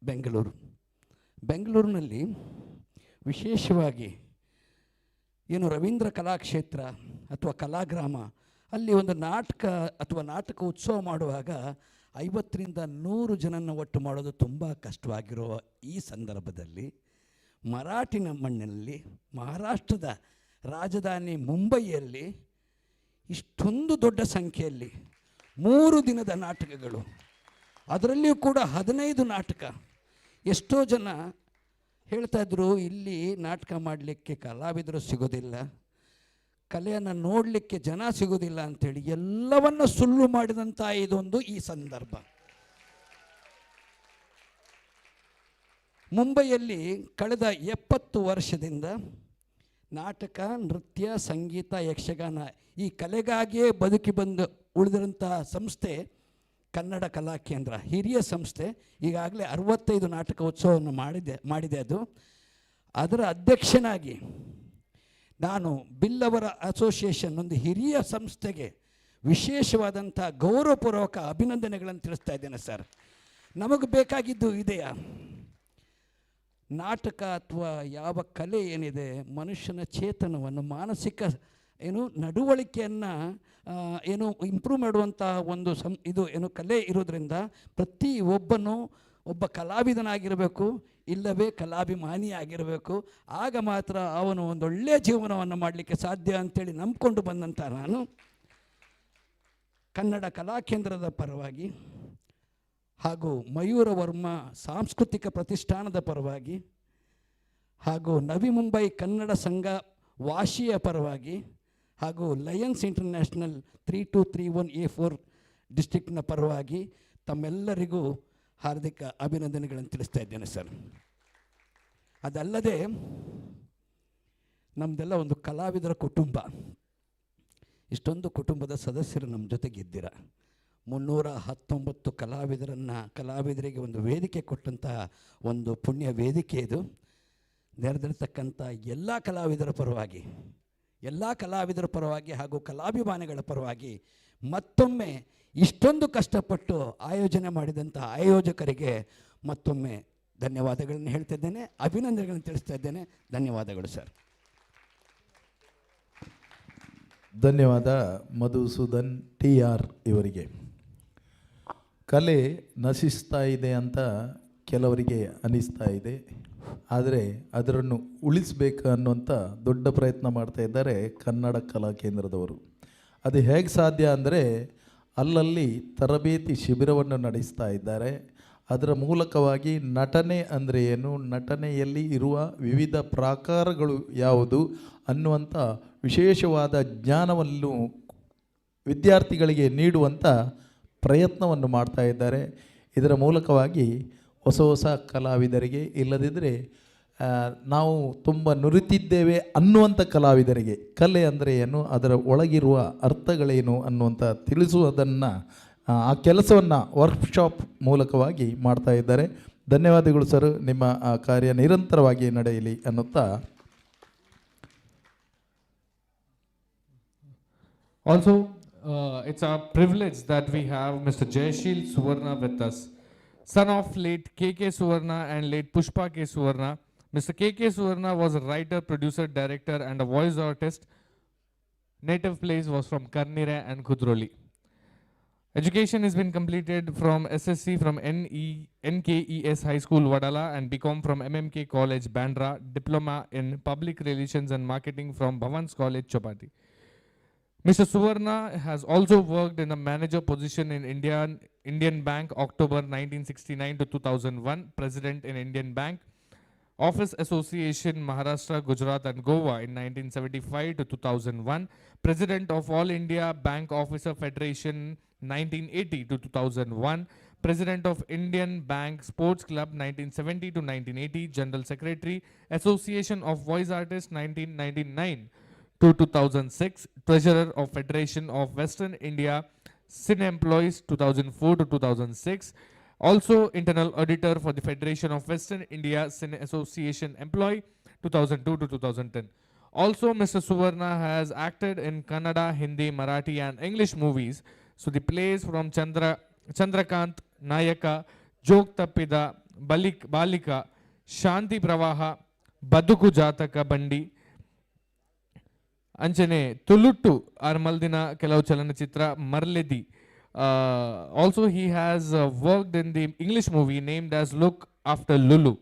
ಬೆಂಗಳೂರು. ಬೆಂಗಳೂರಿನಲ್ಲಿ ವಿಶೇಷವಾಗಿ ಏನು ರವೀಂದ್ರ ಕಲಾಕ್ಷೇತ್ರ ಅಥವಾ ಕಲಾಗ್ರಾಮ, ಅಲ್ಲಿ ಒಂದು ನಾಟಕ ಅಥವಾ ನಾಟಕ ಉತ್ಸವ ಮಾಡುವಾಗ 50 ರಿಂದ 100 ಜನನ ಒಟ್ಟು ಮಾಡೋದು ತುಂಬ ಕಷ್ಟವಾಗಿರುವ ಈ ಸಂದರ್ಭದಲ್ಲಿ ಮರಾಠಿನ ಮಣ್ಣಿನಲ್ಲಿ, ಮಹಾರಾಷ್ಟ್ರದ ರಾಜಧಾನಿ ಮುಂಬೈಯಲ್ಲಿ ಇಷ್ಟೊಂದು ದೊಡ್ಡ ಸಂಖ್ಯೆಯಲ್ಲಿ 3 ದಿನದ ನಾಟಕಗಳು, ಅದರಲ್ಲಿಯೂ ಕೂಡ 15 ನಾಟಕ. ಎಷ್ಟೋ ಜನ ಹೇಳ್ತಾಯಿದ್ರು ಇಲ್ಲಿ ನಾಟಕ ಮಾಡಲಿಕ್ಕೆ ಕಲಾವಿದರು ಸಿಗೋದಿಲ್ಲ, ಕಲೆಯನ್ನು ನೋಡಲಿಕ್ಕೆ ಜನ ಸಿಗೋದಿಲ್ಲ ಅಂಥೇಳಿ. ಎಲ್ಲವನ್ನು ಸುಳ್ಳು ಮಾಡಿದಂಥ ಇದೊಂದು ಈ ಸಂದರ್ಭ. ಮುಂಬೈಯಲ್ಲಿ ಕಳೆದ 70 ವರ್ಷದಿಂದ ನಾಟಕ, ನೃತ್ಯ, ಸಂಗೀತ, ಯಕ್ಷಗಾನ ಈ ಕಲೆಗಾಗಿಯೇ ಬದುಕಿ ಬಂದು ಉಳಿದಿರಂತಹ ಸಂಸ್ಥೆ ಕನ್ನಡ ಕಲಾ ಕೇಂದ್ರ, ಹಿರಿಯ ಸಂಸ್ಥೆ. ಈಗಾಗಲೇ 65 ನಾಟಕ ಉತ್ಸವವನ್ನು ಮಾಡಿದೆ ಅದು. ಅದರ ಅಧ್ಯಕ್ಷನಾಗಿ ನಾನು ಬಿಲ್ಲವರ ಅಸೋಸಿಯೇಷನ್ ಒಂದು ಹಿರಿಯ ಸಂಸ್ಥೆಗೆ ವಿಶೇಷವಾದಂಥ ಗೌರವಪೂರ್ವಕ ಅಭಿನಂದನೆಗಳನ್ನು ತಿಳಿಸ್ತಾ ಇದ್ದೇನೆ ಸರ್. ನಮಗೆ ಬೇಕಾಗಿದ್ದು ಇದೆಯಾ? ನಾಟಕ ಅಥವಾ ಯಾವ ಕಲೆ ಏನಿದೆ ಮನುಷ್ಯನ ಚೇತನವನ್ನು, ಮಾನಸಿಕ ಏನು ನಡವಳಿಕೆಯನ್ನು ಏನು ಇಂಪ್ರೂವ್ ಮಾಡುವಂಥ ಒಂದು ಇದು ಏನು ಕಲೆ ಇರೋದ್ರಿಂದ ಪ್ರತಿ ಒಬ್ಬನೂ ಒಬ್ಬ ಕಲಾವಿದನಾಗಿರಬೇಕು, ಇಲ್ಲವೇ ಕಲಾಭಿಮಾನಿಯಾಗಿರಬೇಕು. ಆಗ ಮಾತ್ರ ಅವನು ಒಂದೊಳ್ಳೆಯ ಜೀವನವನ್ನು ಮಾಡಲಿಕ್ಕೆ ಸಾಧ್ಯ ಅಂಥೇಳಿ ನಂಬಿಕೊಂಡು ಬಂದಂಥ ನಾನು ಕನ್ನಡ ಕಲಾಕೇಂದ್ರದ ಪರವಾಗಿ ಹಾಗೂ ಮಯೂರವರ್ಮ ಸಾಂಸ್ಕೃತಿಕ ಪ್ರತಿಷ್ಠಾನದ ಪರವಾಗಿ ಹಾಗೂ ನವಿ ಮುಂಬೈ ಕನ್ನಡ ಸಂಘ ವಾಶಿಯ ಪರವಾಗಿ ಹಾಗೂ ಲಯನ್ಸ್ ಇಂಟರ್ನ್ಯಾಷನಲ್ 3231 A4 ಡಿಸ್ಟ್ರಿಕ್ಟ್ನ ಪರವಾಗಿ ತಮ್ಮೆಲ್ಲರಿಗೂ ಹಾರ್ದಿಕ ಅಭಿನಂದನೆಗಳನ್ನು ತಿಳಿಸ್ತಾ ಇದ್ದೇನೆ ಸರ್. ಅದಲ್ಲದೆ ನಮ್ಮದೆಲ್ಲ ಒಂದು ಕಲಾವಿದರ ಕುಟುಂಬ. ಇಷ್ಟೊಂದು ಕುಟುಂಬದ ಸದಸ್ಯರು ನಮ್ಮ ಜೊತೆಗಿದ್ದೀರ. 319 ಕಲಾವಿದರಿಗೆ ಒಂದು ವೇದಿಕೆ ಕೊಟ್ಟಂತಹ ಒಂದು ಪುಣ್ಯ ವೇದಿಕೆ ಇದು. ನೆರೆದಿರ್ತಕ್ಕಂಥ ಎಲ್ಲ ಕಲಾವಿದರ ಪರವಾಗಿ, ಎಲ್ಲ ಕಲಾವಿದರ ಪರವಾಗಿ ಹಾಗೂ ಕಲಾಭಿಮಾನಿಗಳ ಪರವಾಗಿ ಮತ್ತೊಮ್ಮೆ ಇಷ್ಟೊಂದು ಕಷ್ಟಪಟ್ಟು ಆಯೋಜನೆ ಮಾಡಿದಂಥ ಆಯೋಜಕರಿಗೆ ಮತ್ತೊಮ್ಮೆ ಧನ್ಯವಾದಗಳನ್ನು ಹೇಳ್ತಿದ್ದೇನೆ, ಅಭಿನಂದನೆಗಳನ್ನು ತಿಳಿಸ್ತಾ ಇದ್ದೇನೆ. ಧನ್ಯವಾದಗಳು ಸರ್. ಧನ್ಯವಾದ ಮಧುಸೂದನ್ ಟಿ ಆರ್ ಇವರಿಗೆ. ಕಲೆ ನಶಿಸ್ತಾ ಇದೆ ಅಂತ ಕೆಲವರಿಗೆ ಅನ್ನಿಸ್ತಾ ಇದೆ, ಆದರೆ ಅದನ್ನು ಉಳಿಸಬೇಕು ಅನ್ನುವಂಥ ದೊಡ್ಡ ಪ್ರಯತ್ನ ಮಾಡ್ತಾ ಇದ್ದಾರೆ ಕನ್ನಡ ಕಲಾ ಕೇಂದ್ರದವರು. ಅದು ಹೇಗೆ ಸಾಧ್ಯ ಅಂದರೆ ಅಲ್ಲಲ್ಲಿ ತರಬೇತಿ ಶಿಬಿರವನ್ನು ನಡೆಸ್ತಾ ಇದ್ದಾರೆ. ಅದರ ಮೂಲಕವಾಗಿ ನಟನೆ ಅಂದರೆ ಏನು, ನಟನೆಯಲ್ಲಿ ಇರುವ ವಿವಿಧ ಪ್ರಾಕಾರಗಳು ಯಾವುದು ಅನ್ನುವಂಥ ವಿಶೇಷವಾದ ಜ್ಞಾನವನ್ನು ವಿದ್ಯಾರ್ಥಿಗಳಿಗೆ ನೀಡುವಂಥ ಪ್ರಯತ್ನವನ್ನು ಮಾಡ್ತಾ ಇದ್ದಾರೆ. ಇದರ ಮೂಲಕವಾಗಿ ಹೊಸ ಹೊಸ ಕಲಾವಿದರಿಗೆ, ಇಲ್ಲದಿದ್ದರೆ ನಾವು ತುಂಬ ನುರಿತಿದ್ದೇವೆ ಅನ್ನುವಂಥ ಕಲಾವಿದರಿಗೆ ಕಲೆ ಅಂದರೆ ಏನು, ಅದರ ಒಳಗಿರುವ ಅರ್ಥಗಳೇನು ಅನ್ನುವಂಥ ತಿಳಿಸುವುದನ್ನು, ಆ ಕೆಲಸವನ್ನು ವರ್ಕ್ಶಾಪ್ ಮೂಲಕವಾಗಿ ಮಾಡ್ತಾ ಇದ್ದಾರೆ. ಧನ್ಯವಾದಗಳು ಸರ್, ನಿಮ್ಮ ಆ ಕಾರ್ಯ ನಿರಂತರವಾಗಿ ನಡೆಯಲಿ ಅನ್ನುತ್ತಾ. Also, it's a privilege that we have Mr. Jayasheel Suvarna with us, son of late K.K. Suvarna and late Pushpa K. Suvarna. Mr. K.K. Suvarna was a writer, producer, director, and a voice artist. Native place was from Karnire and Kudroli. Education has been completed from SSC from NKES High School, Vadala, and BCom from MMK College, Bandra, Diploma in Public Relations and Marketing from Bhavan's College, Chowpatty. Mr. Suvarna has also worked in a manager position in Indian Bank, October 1969 to 2001, President in Indian Bank, Office Association, Maharashtra, Gujarat and Goa in 1975 to 2001, President of All India Bank Officer Federation 1980 to 2001, President of Indian Bank Sports Club 1970 to 1980, General Secretary, Association of Voice Artists 1999 to 2006, Treasurer of Federation of Western India Cine Employees 2004 to 2006, also Internal Auditor for the Federation of Western India Cine Association Employee 2002 to 2010. Also, Mr. Suvarna has acted in Kannada, Hindi, Marathi and English movies. So the plays from Chandrakant, Nayaka, Jog Tappida, Balika, Shanti Pravaha, Baduku Jataka Bandi, ಅಂಚನೆ ತುಳುಟ್ಟು ಆರ್ ಮಲ್ದಿನ ಕೆಲವು ಚಲನಚಿತ್ರ ಮರ್ಲೆದಿ. Also he has worked in the English movie named as Look After Lulu.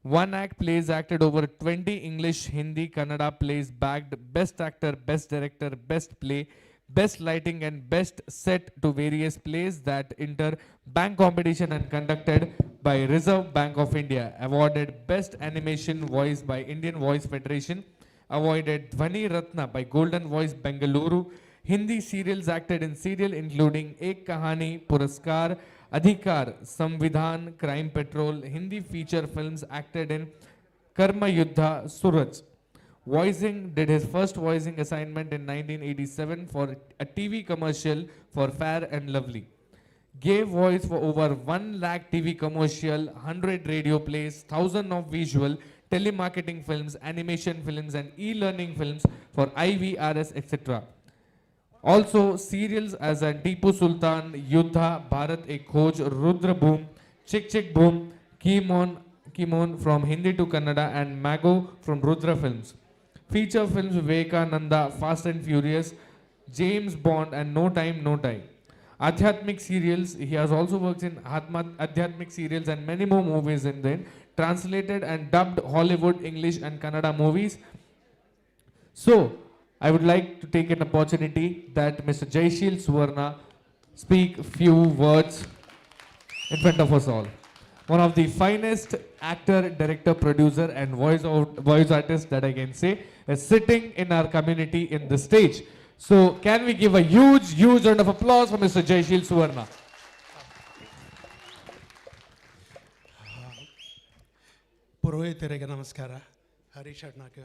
One act plays acted over 20 English, Hindi, Kannada plays, bagged Best Actor, Best Director, Best Play, Best Lighting and Best Set to various plays that inter bank competition and conducted by Reserve Bank of India. Awarded Best Animation Voice by Indian Voice Federation. Awarded Dhwani Ratna by Golden Voice Bengaluru. Hindi serials acted in serial including Ek Kahani, Puraskar, Adhikar, Samvidhan, Crime Patrol. Hindi feature films acted in Karma Yuddha, Suraj. Voicing did his first voicing assignment in 1987 for a TV commercial for Fair and Lovely. Gave voice for over 1 lakh TV commercial, 100 radio plays, 1,000 of visual, telemarketing films, animation films, and e-learning films for IVRS, etc. Also, serials as a Tipu Sultan, Yuddha, Bharat Ek Khoj, Rudra Boom, Chick Chick Boom, Kimon, Kimon from Hindi to Kannada, and Mago from Rudra Films. Feature films Vivekananda, Fast and Furious, James Bond, and No Time, No Time. Adhyatmic serials, he has also worked in Adhyatmic serials and many more movies in then. Translated and dubbed Hollywood, English, and Kannada movies. So, I would like to take an opportunity that Mr. Jayasheel Suvarna speak few words in front of us all. One of the finest actor, director, producer, and voice artist that I can say is sitting in our community in the stage. So, can we give a huge, huge round of applause for Mr. Jayasheel Suvarna? ಪುರೋಹಿತರಿಗೆ ನಮಸ್ಕಾರ. ಹರೀಶ್ ಅಣ್ಣಗೆ,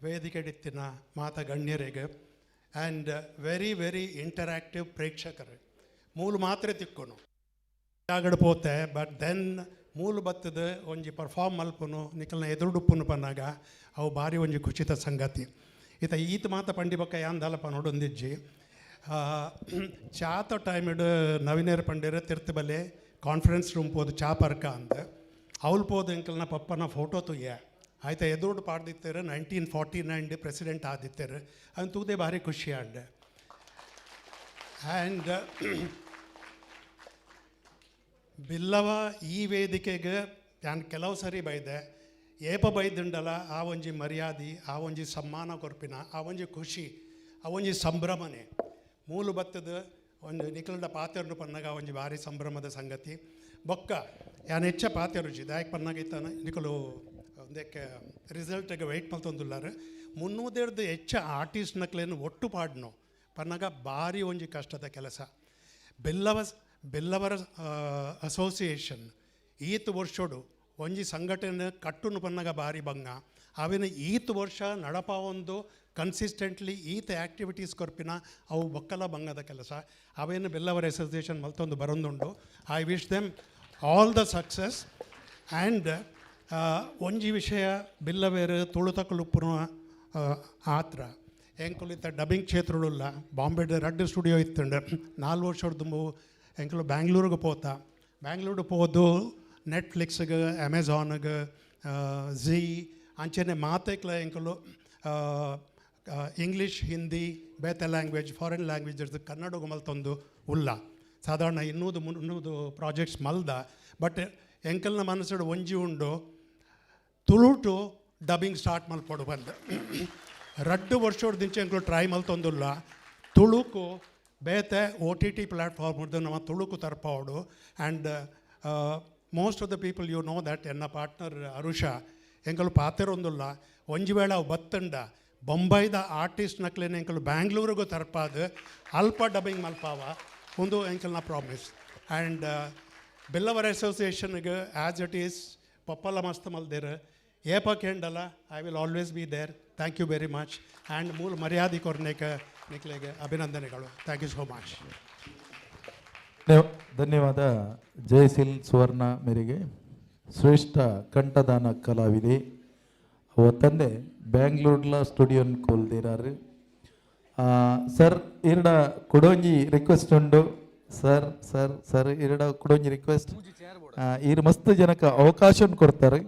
ವೇದಿಕೆಡಿತ್ತಿನ ಮಾತ ಗಣ್ಯರಿಗೆ ಆ್ಯಂಡ್ ವೆರಿ ವೆರಿ ಇಂಟರಾಕ್ಟಿವ್ ಪ್ರೇಕ್ಷಕರು. ಮೂಲು ಮಾತ್ರ ತಿಕ್ಕೊನು ಜಾಗಡ್ ಪೋತೆ, ಬಟ್ then ಮೂಲು ಬತ್ತದ ಒಂಜಿ ಪರ್ಫಾರ್ಮ್ ಮಲ್ಪುನು, ನಿಕಲ್ನ ಎದುರುಡುಪ್ಪುನು ಪನ್ನಾಗ ಅವು ಭಾರಿ ಒಂಜಿ ಖುಷಿತ ಸಂಗತಿ. ಈತ ಈತ ಮಾತ ಪಂಡಿ ಬೊಕ್ಕ ಯಾನ್ ದಾಲಪ ನೋಡೊಂದಿಜ್ಜಿ. ಚಾತ ಟೈಮಿಡ್ ನವೀನೇರ್ ಪಂಡೇರ್ ತಿರ್ತು ಬಲೆ ಕಾನ್ಫರೆನ್ಸ್ ರೂಮ್ ಪೋದು ಚಾ ಪರ್ಕ ಅಂದ ಅವ್ಲು ಪೋದು ಎಂಕಲ್ನ ಪಪ್ಪನ ಫೋಟೋ ತುಯ್ಯ ಆಯ್ತಾ ಎದುರುಡು ಪಾಡ್ದಿತ್ತೇರು. 1949 ಪ್ರೆಸಿಡೆಂಟ್ ಆದಿತ್ತೇರು. ಅವನು ತೂದೆ ಭಾರಿ ಖುಷಿ ಆಂಡ್. ಆ್ಯಂಡ್ ಬಿಲ್ಲವ ಈ ವೇದಿಕೆಗೆ ನಾನು ಕೆಲವು ಸರಿ ಬೈದೆ, ಏಪ ಬೈದುಂಡಲ ಆ ಒಂಜಿ ಮರ್ಯಾದೆ, ಆ ಒಂಜಿ ಸಮ್ಮಾನ ಕೊರ್ಪಿನ ಆ ಒಂಜಿ ಖುಷಿ, ಆ ಒಂಜಿ ಸಂಭ್ರಮನೆ ಮೂಲು ಬತ್ತದ ಒಂದು ನಿಖಲ್ದ ಪಾತೆರ್ನು ಪನ್ನಾಗ ಆ ಒಂಜಿ ಭಾರಿ ಸಂಭ್ರಮದ ಸಂಗತಿ. ಬೊಕ್ಕ ಯಾನ್ ಹೆಚ್ಚ ಪಾತೆರುಜಿ ದಾಯಕ್ ಪನ್ನಾಗ ಇತ್ತಾನ ನಿಕಲು ಒಂದಕ್ಕೆ ರಿಸಲ್ಟ್ಗೆ ವೆಯ್ಟ್ ಮಲ್ತೊಂದುಲ್ಲಾರು. ಮುನ್ನೂದೆರ್ದು ಹೆಚ್ಚ ಆರ್ಟಿಸ್ಟ್ ನಕ್ಲೇನು ಒಟ್ಟು ಪಾಡ್ನು ಪನ್ನಾಗ ಭಾರಿ ಒಂಜಿ ಕಷ್ಟದ ಕೆಲಸ. ಬೆಲ್ಲವರ ಅಸೋಸಿಯೇಷನ್ ಈತ್ ವರ್ಷೋಡು ಒಂಜಿ ಸಂಘಟನೆ ಕಟ್ಟುನು ಪನ್ನಾಗ ಭಾರಿ ಬಂಗ. ಅವಿನ ಈತ್ ವರ್ಷ ನಡಪ ಒಂದು ಕನ್ಸಿಸ್ಟೆಂಟ್ಲಿ ಈತ ಆ್ಯಕ್ಟಿವಿಟೀಸ್ ಕೊರ್ಪಿನ ಅವು ಬೊಕ್ಕಲ ಬಂಗದ ಕೆಲಸ. ಅವೇನು ಬೆಲ್ಲವರ ಅಸೋಸಿಯೇಷನ್ ಮಲ್ತೊಂದು ಬರೊಂದುಂಡು. I wish them all the success. And ಒಂಜಿ ವಿಷಯ ಬಿಲ್ಲವೇರು ತುಳುತಕುಲುಪ್ಪುನ ಆತ್ರ ಎಂಕುಲು ಇತ್ತ ಡಬ್ಬಿಂಗ್ ಕ್ಷೇತ್ರಡುಲ್ಲ. ಬಾಂಬೆಡ್ ರಡ್ಡು ಸ್ಟುಡಿಯೋ ಇತ್ತುಂಡು. 4 ವರ್ಷದ ದುಂಬು ಎಂಕುಲು ಬ್ಯಾಂಗ್ಳೂರಿಗೆ ಪೋತ. ಬ್ಯಾಂಗ್ಳೂರು ಪೋದು ನೆಟ್ಫ್ಲಿಕ್ಸ್ಗೆ, ಅಮೆಝಾನ್ಗೆ, ಝೀ ಅಂಚನೆ ಮಾತೆಕ್ಲ ಎಂಕುಲು ಇಂಗ್ಲೀಷ್, ಹಿಂದಿ, ಬೇತೆ ಲ್ಯಾಂಗ್ವೇಜ್, ಫಾರಿನ್ ಲ್ಯಾಂಗ್ವೇಜ್ ಕನ್ನಡಗು ಮಲ್ತೊಂದು ಉಲ್ಲ. ಸಾಧಾರಣ 200-300 ಪ್ರಾಜೆಕ್ಟ್ಸ್ ಮಲ್ದ. ಬಟ್ ಎಂಕಲ್ನ ಮನಸ್ಸುಡು ಒಂಜಿ ಉಂಡು, ತುಳುಟು ಡಬ್ಬಿಂಗ್ ಸ್ಟಾರ್ಟ್ ಮಲ್ಪೊಡು ಬಂದು. 2 ವರ್ಷದ ಎಂಕುಲು ಟ್ರೈ ಮಲ್ತೊಂದುಲ್ಲ. ತುಳುಕು ಬೇತೆ OTT ಪ್ಲ್ಯಾಟ್ಫಾರ್ಮ್ ನಮ್ಮ Tuluku ತರ್ಪಾವಡು. And most of the people you know that ಎನ್ನ ಪಾರ್ಟ್ನರ್ ಅರುಷ ಎಂಕಲು ಪಾತೆರೊಂದುಲ್ಲ. ಒಂಜಿ ವೇಳೆ ಅವು ಬತ್ತಂಡ ಬೊಂಬೈದ ಆರ್ಟಿಸ್ಟ್ ನಕ್ಲೇನೆ ಎಂಕಲು ಬ್ಯಾಂಗ್ಳೂರಿಗೂ ತರ್ಪಾದು ಅಲ್ಪ ಡಬ್ಬಿಂಗ್ ಮಲ್ಪಾವ ಒಂದು ಎಂಕಲ್ನ ಪ್ರಾಮಿಸ್. ಆ್ಯಂಡ್ ಬಿಲ್ಲವರ ಅಸೋಸಿಯೇಷನ್ಗೆ ಆ್ಯಸ್ it is ಪಪ್ಪಲ ಮಸ್ತ್ ಮಲ್ದೇರು ಏಪ ಕೇಂಡಲ I will always be there. Thank you very much. And ಮೂಲ ಮರ್ಯಾದೆ ಕೊರ್ನೇಕ ನಿಕ್ಲೆಗೆ ಅಭಿನಂದನೆಗಳು. Thank you so much. ಧನ್ಯವಾದ ಜಯಶೀಲ್ ಸುವರ್ಣ ಮೇರೆಗೆ. ಶ್ರೇಷ್ಠ ಕಂಠದಾನ ಕಲಾವಿದೆ ಅವ ತಂದೆ ಬ್ಯಾಂಗ್ಳೂರ್ಲ ಸ್ಟುಡಿಯೋನ್ ಕೋಲ್ದಿರಾರು. ಸರ್ ಇರಡ ಕೊಡೊಂಜಿ ರಿಕ್ವೆಸ್ಟ್ ಉಂಡು. ಸರ್ ಸರ್ ಸರ್ ಇರಡ ಕೊಡೊಂಜಿ ರಿಕ್ವೆಸ್ಟ್. ಈರ್ ಮಸ್ತ್ ಜನಕ್ಕೆ ಅವಕಾಶ ಕೊಡ್ತಾರೆ.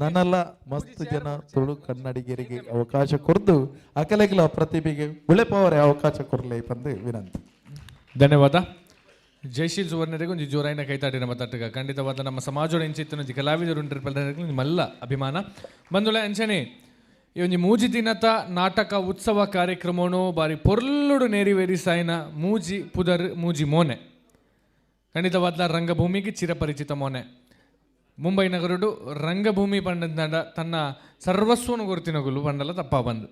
ನನ್ನೆಲ್ಲ ಮಸ್ತ್ ಜನ ತುಳು ಕನ್ನಡಿಗರಿಗೆ ಅವಕಾಶ ಕೊರ್ದು ಅಕಲೆಗ್ಲ ಪ್ರತಿಭೆಗೆ ಉಳೆಪವರೆ ಅವಕಾಶ ಕೊರಲೆ ಬಂದು ವಿನಂತಿ. ಧನ್ಯವಾದ. ಜಯಶೀಲ್ ಸುವರ್ಣರಿಗೆ ಒಂಜಿ ಜೋರಾಯಿನ ಕೈತಾಟಿನ ಮತ್ತಟ್ಟಗ. ಖಂಡಿತವಾದ ನಮ್ಮ ಸಮಾಜೋಡ ಇಂಚಿತ್ತಿನ ಒಂಜಿ ಕಲಾವಿದರು ಉಂಟು ಮಲ್ಲ ಅಭಿಮಾನ. ಬಂದುಲೆ ಅಂಚನೆ ಈ ಒಂಜಿ ಮೂಜಿ ದಿನತ ನಾಟಕ ಉತ್ಸವ ಕಾರ್ಯಕ್ರಮನು ಬಾರಿ ಪೊರ್ಲುಡು ನೇರಿವೇರಿ ಸಾಯಿನ ಮೂಜಿ ಪುದರ್ ಮೂಜಿ ಮೋನೆ. ಖಂಡಿತವಾದ ರಂಗಭೂಮಿಗೆ ಚಿರಪರಿಚಿತ ಮೋನೆ. ಮುಂಬೈ ನಗರುಡು ರಂಗಭೂಮಿ ಪಂಡಂದ ತನ್ನ ಸರ್ವಸ್ವನು ಗುರುತಿನಗುಲು ಬಂಡಲ ತಪ್ಪ ಬಂದು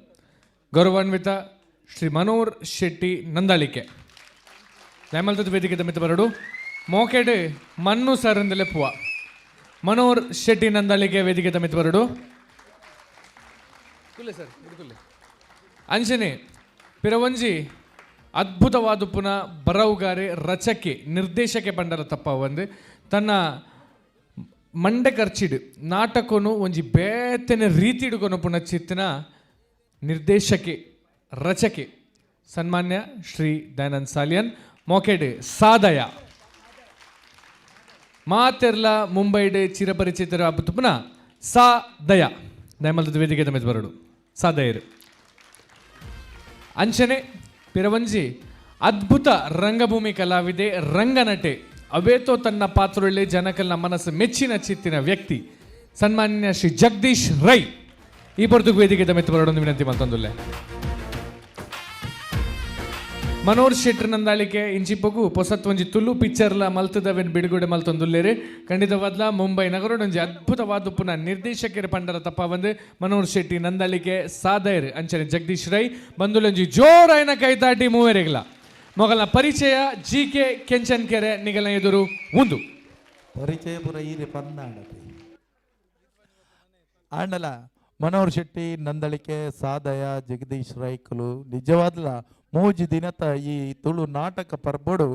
ಗೌರವಾನ್ವಿತ ಶ್ರೀ ಮನೋಹರ್ ಶೆಟ್ಟಿ ನಂದಾಳಿಕೆ ನೇಮಲ್ತದ ವೇದಿಕೆ ಮಿತ್ತ ಬರಡು ಮೋಕೆಡ್ ಮನ್ನು ಸರ್ ಪುವ ಮನೋಹರ್ ಶೆಟ್ಟಿ ನಂದಾಳಿಕೆ ವೇದಿಕೆ ಮಿತ್ತ ಬರಡು ಕುಲ್ಲೆ ಸರ್ ಕುಲ್ಲೆ. ಅಂಚನೆ ಪಿರವಂಜಿ ಅದ್ಭುತವಾದ ಪುನಃ ಬರವುಗಾರೆ ರಚಕೆ ನಿರ್ದೇಶಕೆ ಬಂಡಲ ತಪ್ಪ ಒಂದು ತನ್ನ ಮಂಡೆ ಖರ್ಚಿಡು ನಾಟಕನು ಒಂಜಿ ಬೇತನೆ ರೀತಿಡುಕೊನು ಪುನಃ ಚಿತ್ತಿನ ನಿರ್ದೇಶಕೆ ರಚಕೆ ಸನ್ಮಾನ್ಯ ಶ್ರೀ ದಯಾನಂದ್ ಸಾಲಿಯನ್ ಮೋಕೆಡ್ ಸಾದಯ ಮಾತೆರ್ಲ ಮುಂಬೈಡ್ ಚಿರಪರಿಚಿತರ ತುಪ್ಪನ ಸಾ ದಯ ದಯಮಲ್ದ ವೇದಿಕೆ ತಮೆತ್ ಬರಡು ಸಾದಯರು. ಅಂಚನೆ ಪಿರವಂಜಿ ಅದ್ಭುತ ರಂಗಭೂಮಿ ಕಲಾವಿದೆ ರಂಗನಟೆ ಅವೇತೋ ತನ್ನ ಪಾತ್ರದಲ್ಲಿ ಜನಕಲ್ನ ಮನಸ್ಸು ಮೆಚ್ಚಿನ ಚಿತ್ತಿನ ವ್ಯಕ್ತಿ ಸನ್ಮಾನ್ಯ ಶ್ರೀ ಜಗದೀಶ್ ರೈ ಈ ಪೊರ್ತುಗು ವೇದಿಕೆ ತಮೆತ್ ಬರಡೊಂದು ವಿನಂತಿ ಮಲ್ತೊಂದುಲ್ಲೆ. ಮನೋಹರ್ ಶೆಟ್ಟರ್ ನಂದಾಳಿಕೆ ಇಂಚಿಪಗು ಪೊಸತ್ ಒಂಜಿ ತುಳು ಪಿಕ್ಚರ್ಲ ಮಲ್ತದವೆನ್ ಬಿಡುಗಡೆ ಮಲ್ತೊಂದುಲ್ಲೇರಿ. ಖಂಡಿತವಾದ್ಲ ಮುಂಬೈ ನಗರಡೊಂಜಿ ಅದ್ಭುತವಾದ ಪುನಃ ನಿರ್ದೇಶಕರ ಪಂಡರ ತಪ್ಪ ಬಂದು ಮನೋಹರ್ ಶೆಟ್ಟಿ ನಂದಾಳಿಕೆ ಸಾದೈರ್ ಅಂಚನೆ ಜಗದೀಶ್ ರೈ ಬಂದುಲೊಂಜಿ ಜೋರಾಯಿನ ಕೈತಾಟಿ ಮೂವೆರೆಗ್ಲ ಮೊಗಲ ಪರಿಚಯ ಜಿ ಕೆ ಕೆಂಚನ್ಕೆರೆ ನಿಗಲ ಎದುರು ಉಂದು ಪರಿಚಯ ಪುರ ಈರೆ ಪನ್ನಾಡ ಆಂಡಲ ಮನೋಹರ್ ಶೆಟ್ಟಿ ನಂದಳಿಕೆ ಸಾದಯ ಜಗದೀಶ್ ರೈಕುಲು ನಿಜವಾದ್ಲ ಮೂಜಿ ದಿನತ ಈ ತುಳು ನಾಟಕ ಪರ್ಬೊಡು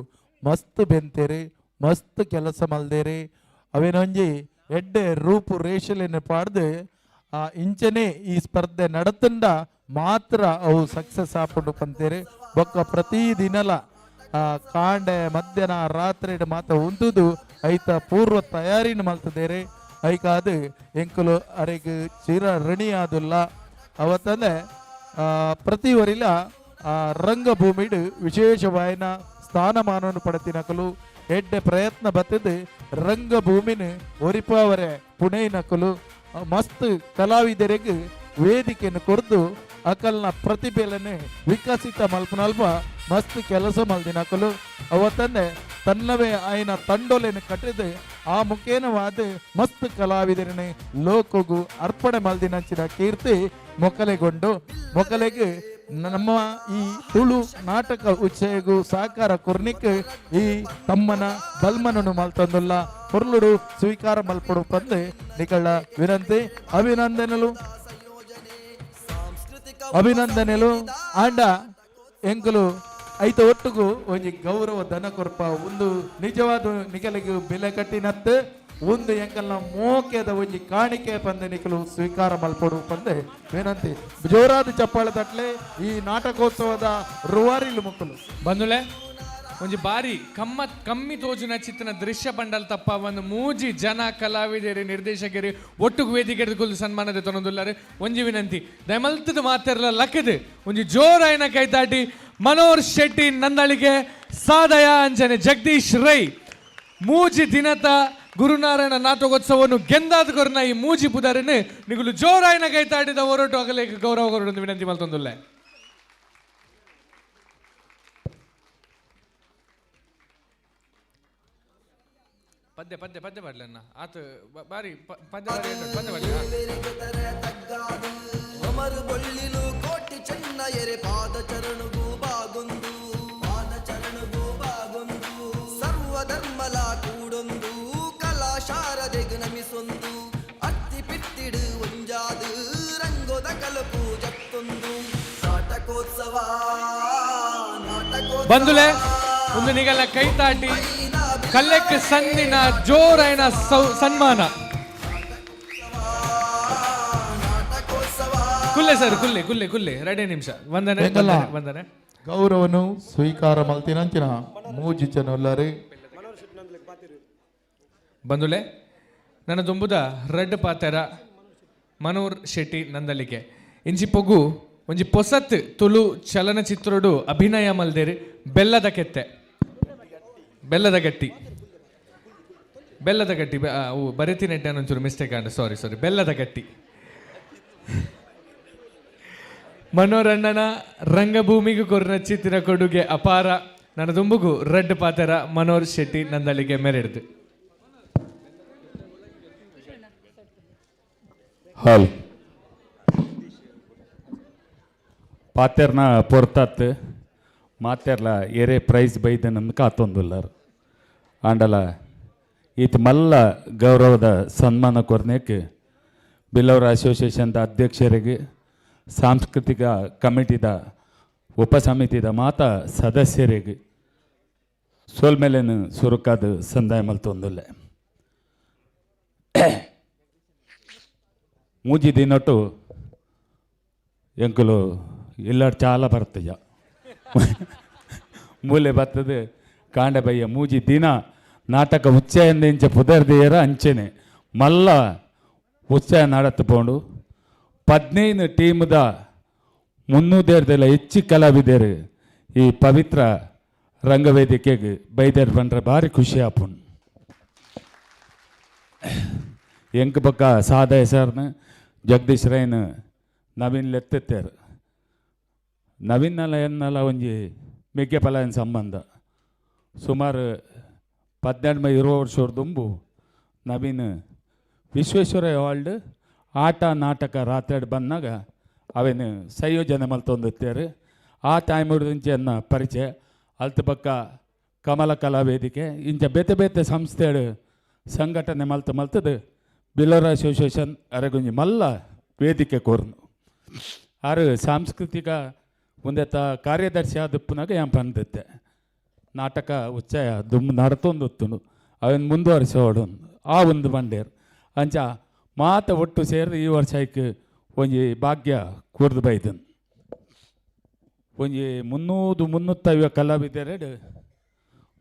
ಮಸ್ತ್ ಬೆಂತೇರಿ ಮಸ್ತ್ ಕೆಲಸ ಮಲ್ದೇರಿ ಅವೇನೊಂಜಿ ಎಡ್ಡೆ ರೂಪು ರೇಷಲೆನ್ ಪಾಡ್ದು ಆ ಇಂಚನೆ ಈ ಸ್ಪರ್ಧೆ ನಡತುಂಡ ಮಾತ್ರ ಅವು ಸಕ್ಸಸ್ ಆಪುಂಡು ಪಂತೇರಿ. ಬೊಕ್ಕ ಪ್ರತಿ ದಿನಲ ಕಾಂಡೆ ಮಧ್ಯಾಹ್ನ ರಾತ್ರಿ ಮಾತ್ರ ಉಂತುದು ಐತ ಪೂರ್ವ ತಯಾರಿನ ಮಲ್ತದೇರಿ. ಐಕಾದು ಎಂಕುಲು ಅರೆಗ್ ಚಿರ ಋಣಿ ಆದುಲ್ಲ. ಅವತ್ತಂದೆ ಪ್ರತಿ ವರಿಲ ರಂಗಭೂಮಿಡು ವಿಶೇಷವಾಯಿನ ಸ್ಥಾನಮಾನವನ್ನು ಪಡೆತಿನಕಲು ಎಡ್ಡೆ ಪ್ರಯತ್ನ ಬತ್ತದು ರಂಗಭೂಮಿನ ಒರಿಪಾವರೆ ಪುಣೆನಕಲು ಮಸ್ತ್ ಕಲಾವಿದರಿಗೆ ವೇದಿಕೆಯನ್ನು ಕೊರ್ದು ಅಕಲ್ನ ಪ್ರತಿಭೆಲನೆ ವಿಕಸಿತ ಮಲ್ಪನಲ್ಪ ಮಸ್ತ್ ಕೆಲಸ ಮಲ್ದಿನಕಲು. ಅವತ್ತಂದೆ ತನ್ನವೇ ಆಯ್ನ ತಂಡೊಲೆನ ಕಟ್ಟಿದು ಆ ಮುಖೇನವಾದ ಮಸ್ತ್ ಕಲಾವಿದರನೆ ಲೋಕಗು ಅರ್ಪಣೆ ಮಲ್ದಿನಂಚಿನ ಕೀರ್ತಿ ಮೊಕಲೆಗೊಂಡು ಮೊಕಲೆಗೆ ನಮ್ಮ ಈ ತುಳು ನಾಟಕ ಉಚ್ಚಯಗು ಸಹಕಾರ ಕೊರ್ನಿಕ್ ಈ ತಮ್ಮನ ಬಲ್ಮನನು ಮಲ್ತಂದುಲ್ಲ ಪೊರ್ಲುಡು ಸ್ವೀಕಾರ ಮಲ್ಪಡು ಪಂದು ನಿಕಳ ವಿನಂತಿ. ಅಭಿನಂದನೆಲು ಅಭಿನಂದನೆಲು ಆಂಡ ಎಂಕುಲು ಐತ ಒಟ್ಟುಗು ಒಂಜಿ ಗೌರವ ಧನ ಕೊರ್ಪ ಒಂದು ನಿಜವಾದ ನಿಕಲಿಗೆ ಬೆಲೆ ಕಟ್ಟಿನತ್ತು ಒಂದು ಎಂಕಲ್ನ ಮೋಕೆದ ಒಂಜಿ ಕಾಣಿಕೆ ಪಂದೆ ನಿಕಲು ಸ್ವೀಕಾರ ಮಲ್ಪಡು ಪಂದೆ ವಿನಂತಿ. ಜೋರಾದ ಚಪ್ಪಾಳೆ ತಟ್ಲೆ ಈ ನಾಟಕೋತ್ಸವದ ರುವಾರಿಲು ಮುಕ್ಕಲು ಬಂದುಲೆ ಒಂಜಿ ಬಾರಿ ಕಮ್ಮಿ ತೋಜುನ ಚಿತ್ತಿನ ದೃಶ್ಯ ಬಂಡಲ್ ತಪ್ಪ ಒಂದು ಮೂಜಿ ಜನ ಕಲಾವಿದರು ನಿರ್ದೇಶಕರು ಒಟ್ಟುಗು ವೇದಿಕೆ ಕುಲ್ದು ಸನ್ಮಾನದ ತೊನದುಲ್ಲಾರೆ. ಒಂಜಿ ವಿನಂತಿ ದಯಮಲ್ತದ ಮಾತೆರ್ಲ ಲಕ್ಕದು ಒಂಜಿ ಜೋರಾಯಿನ ಕೈತಾಟಿ ಮನೋಹರ್ ಶೆಟ್ಟಿ ನಂದಳಿಗೆ ಸಾದಯ ಅಂಜನೆ ಜಗದೀಶ್ ರೈ ಮೂಜಿ ದಿನತ ಗುರುನಾರಾಯಣ ನಾಟಕೋತ್ಸವವನ್ನು ಗೆಂದಾದ ಕೊರ್ನ ಈ ಮೂಜಿ ಪುದಾರನ್ನು ನಿಗುಲು ಜೋರಾಯಿನ ಕೈತಾಟಿದ ಹೊರಟು ಆಗಲೇ ಗೌರವ ಕೊರಡು ವಿನಂತಿ ಮಲ್ತೊಂದುಲ್ಲೆ. ಪದ್ಯ ಪದ್ಯ ಪದ್ಯ ಪಾಡ್ಲೆ ಅಣ್ಣ ಆತ ಬಾರಿ ಪದ್ಯ ಬಾರಿ ಪದ್ಯ ಪಾಡ್ಲೆ. ಅಮರು ಬೊಳ್ಳಿಲು ಕೋಟಿ ಚೆನ್ನ ಎರೆ ಪಾದ ಚರಣುಗು ಬಾಗೊಂದು ಪಾದ ಚರಣುಗು ಬಾಗೊಂದು ಸರ್ವಧರ್ಮಲ ಕೂಡೊಂದು ಕಲಾ ಶಾರದೆಗು ನಮಿಸೊಂದು ಅತ್ತಿ ಪಿತ್ತಿಡು ಒಂಜಾದು ರಂಗೋದ ಕಲಪು ಜತ್ತೊಂದು ನಾಟಕೋತ್ಸವ ನಾಟಕೋತ್ಸವ ಬಂದುಲೆ ಒಂದು ನಿಗಲ ಕೈತಾಟಿ ಕಲ್ಲೆಕ್ ಸಂದಿನ ಜೋರಾಯಿನ ಸನ್ಮಾನ. ಕುಲ್ಲೆ ಸರ್ ಕುಲ್ಲೆ ಕುಲ್ಲೆ ಕುಲ್ಲೆ ಎರಡೇ ನಿಮಿಷ. ವಂದನೆ ವಂದನೆ. ಗೌರವನು ಸ್ವೀಕಾರ ಮಲ್ತಿನಂಚಿನ ಮೂಜಿ ಜನೊಲ್ಲರಿ. ಬಂದುಲೆ ನನ್ನ ದುಂಬುದ ರೆಡ್ ಪಾತೆರ ಮನೋಹರ್ ಶೆಟ್ಟಿ ನಂದಲಿಕೆ ಇಂಚಿ ಪೊಗು ಒಂಜಿ ಪೊಸತ್ ತುಳು ಚಲನಚಿತ್ರಡು ಅಭಿನಯ ಮಲ್ದೇರಿ ಬೆಲ್ಲದ ಕೆತ್ತೆ. ಬೆಲ್ಲದ ಗಟ್ಟಿ, ಬೆಲ್ಲದ ಗಟ್ಟಿ ಬರೆತಿನೆಟ್ಟೆ ಒಂಚೂರು ಮಿಸ್ಟೇಕ್ ಆಂಡ್, ಸಾರಿ ಸಾರಿ, ಬೆಲ್ಲದ ಗಟ್ಟಿ. ಮನೋರಣ್ಣನ ರಂಗಭೂಮಿಗೂ ಕೊರ್ನ ಚಿತ್ರ ಕೊಡುಗೆ ಅಪಾರ. ನನ್ನ ದುಂಬುಗು ರಡ್ಡ್ ಪಾತೆರ ಮನೋಹರ್ ಶೆಟ್ಟಿ ನಂದಳಿಗೆ ಮೆರೆಡ್ದು. ಹಾಲ್ ಪಾತೆರ್ನ ಪೊರ್ತಾತ್ ಮಾತೆರ್ಲ ಏರೇ ಪ್ರೈಸ್ ಬೈದ ನಮ್ಗೆ ಕಾತೊಂದುಲ್ಲಾರು. ಆಂಡಲ ಈತ ಮಲ್ಲ ಗೌರವದ ಸನ್ಮಾನ ಕೊರ್ನೇಕ್ ಬಿಲ್ಲವರ ಅಸೋಸಿಯೇಷನ್ದ ಅಧ್ಯಕ್ಷರಿಗೆ, ಸಾಂಸ್ಕೃತಿಕ ಕಮಿಟಿದ ಉಪಸಮಿತಿದ ಮಾತಾ ಸದಸ್ಯರಿಗೆ ಸೋಲ್ಮೇಲೇನು ಸುರುಕಾದ ಸಂದಾಯ ಮಲ್ತೊಂದುಲ್ಲೆ. ಮೂಜಿ ದಿನೊಟ್ಟು ಎಂಕುಲು ಇಲ್ಲಾಡ್ ಚಾಲ ಬರ್ತಜ ಮೂಲೆ ಬರ್ತದೆ ಕಾಂಡ ಬಯ್ಯ ಮೂಜಿ ದಿನ ನಾಟಕ ಉಚ್ಚಯಿಂದ ಇಂಚ ಪುದರ್ದಿಯರ ಅಂಚೆನೆ ಮಲ್ಲ ಉಚ್ಚಯ ನಡತ್ ಪೋಂಡು. 15 ಟೀಮ್ದ ಮುನ್ನೂದೇರ್ದೆಲ್ಲ ಹೆಚ್ಚು ಕಲಾವಿದರು ಈ ಪವಿತ್ರ ರಂಗವೇದಿಕೆಗೆ ಬೈದೇರ್ ಬಂದ್ರೆ ಭಾರಿ ಖುಷಿ ಆಪುಂಡು. ಎಂಕ್ ಪಕ್ಕ ಸಾದ ಹೆಸರ್ನ ಜಗದೀಶ್ ರೈನ್ ನವೀನ್ ಲೆತ್ತೆತ್ತೇರು. ನವೀನ್ನಲ ಎನ್ನಲ ಒಂಜಿ ಮೆಗ್ಗೆ ಪಲಾಯನ ಸಂಬಂಧ ಸುಮಾರು 18 20 ವರ್ಷ ದುಂಬು ನವೀನ್ ವಿಶ್ವೇಶ್ವರ ಹಾಲ್ಡ್ ಆಟ ನಾಟಕ ರಾತ್ರಿ ಬಂದಾಗ ಅವೇನು ಸಂಯೋಜನೆ ಮಲ್ತೊಂದಿತ್ತೇರು. ಆ ಟೈಮ್ ಅನ್ನ ಪರಿಚಯ. ಅಲ್ತ ಪಕ್ಕ ಕಮಲ ಕಲಾ ವೇದಿಕೆ ಇಂಚ ಬೇತೆ ಬೇತೆ ಸಂಸ್ಥೆಗಳು ಸಂಘಟನೆ ಮಲ್ತ ಮಲ್ತದ ಬಿಲ್ಲವರ ಅಸೋಸಿಯೇಷನ್ ಅರೆಗುಂಜಿ ಮಲ್ಲ ವೇದಿಕೆ ಕೋರ್ನು. ಆರು ಸಾಂಸ್ಕೃತಿಕ ಒಂದೆತ್ತ ಕಾರ್ಯದರ್ಶಿ ಆದಪ್ಪನಾಗ ಏನ್ ಪಂದಿತ್ತೆ ನಾಟಕ ಉಚ್ಚಯ ದುಂಬು ನಡತೊಂದಿತ್ತು ಅವನ್ ಮುಂದುವರಿಸೋಡು ಆ ಒಂದು ಬಂಡೇರು ಅಂಚ ಮಾತ ಒಟ್ಟು ಸೇರಿದು ಈ ವರ್ಷ ಐಕ್ ಒಂಜಿ ಭಾಗ್ಯ ಕೂರ್ದು ಬೈದನ್. ಒಂಜಿ 300 350 ಕಲಾವಿದರೆಡು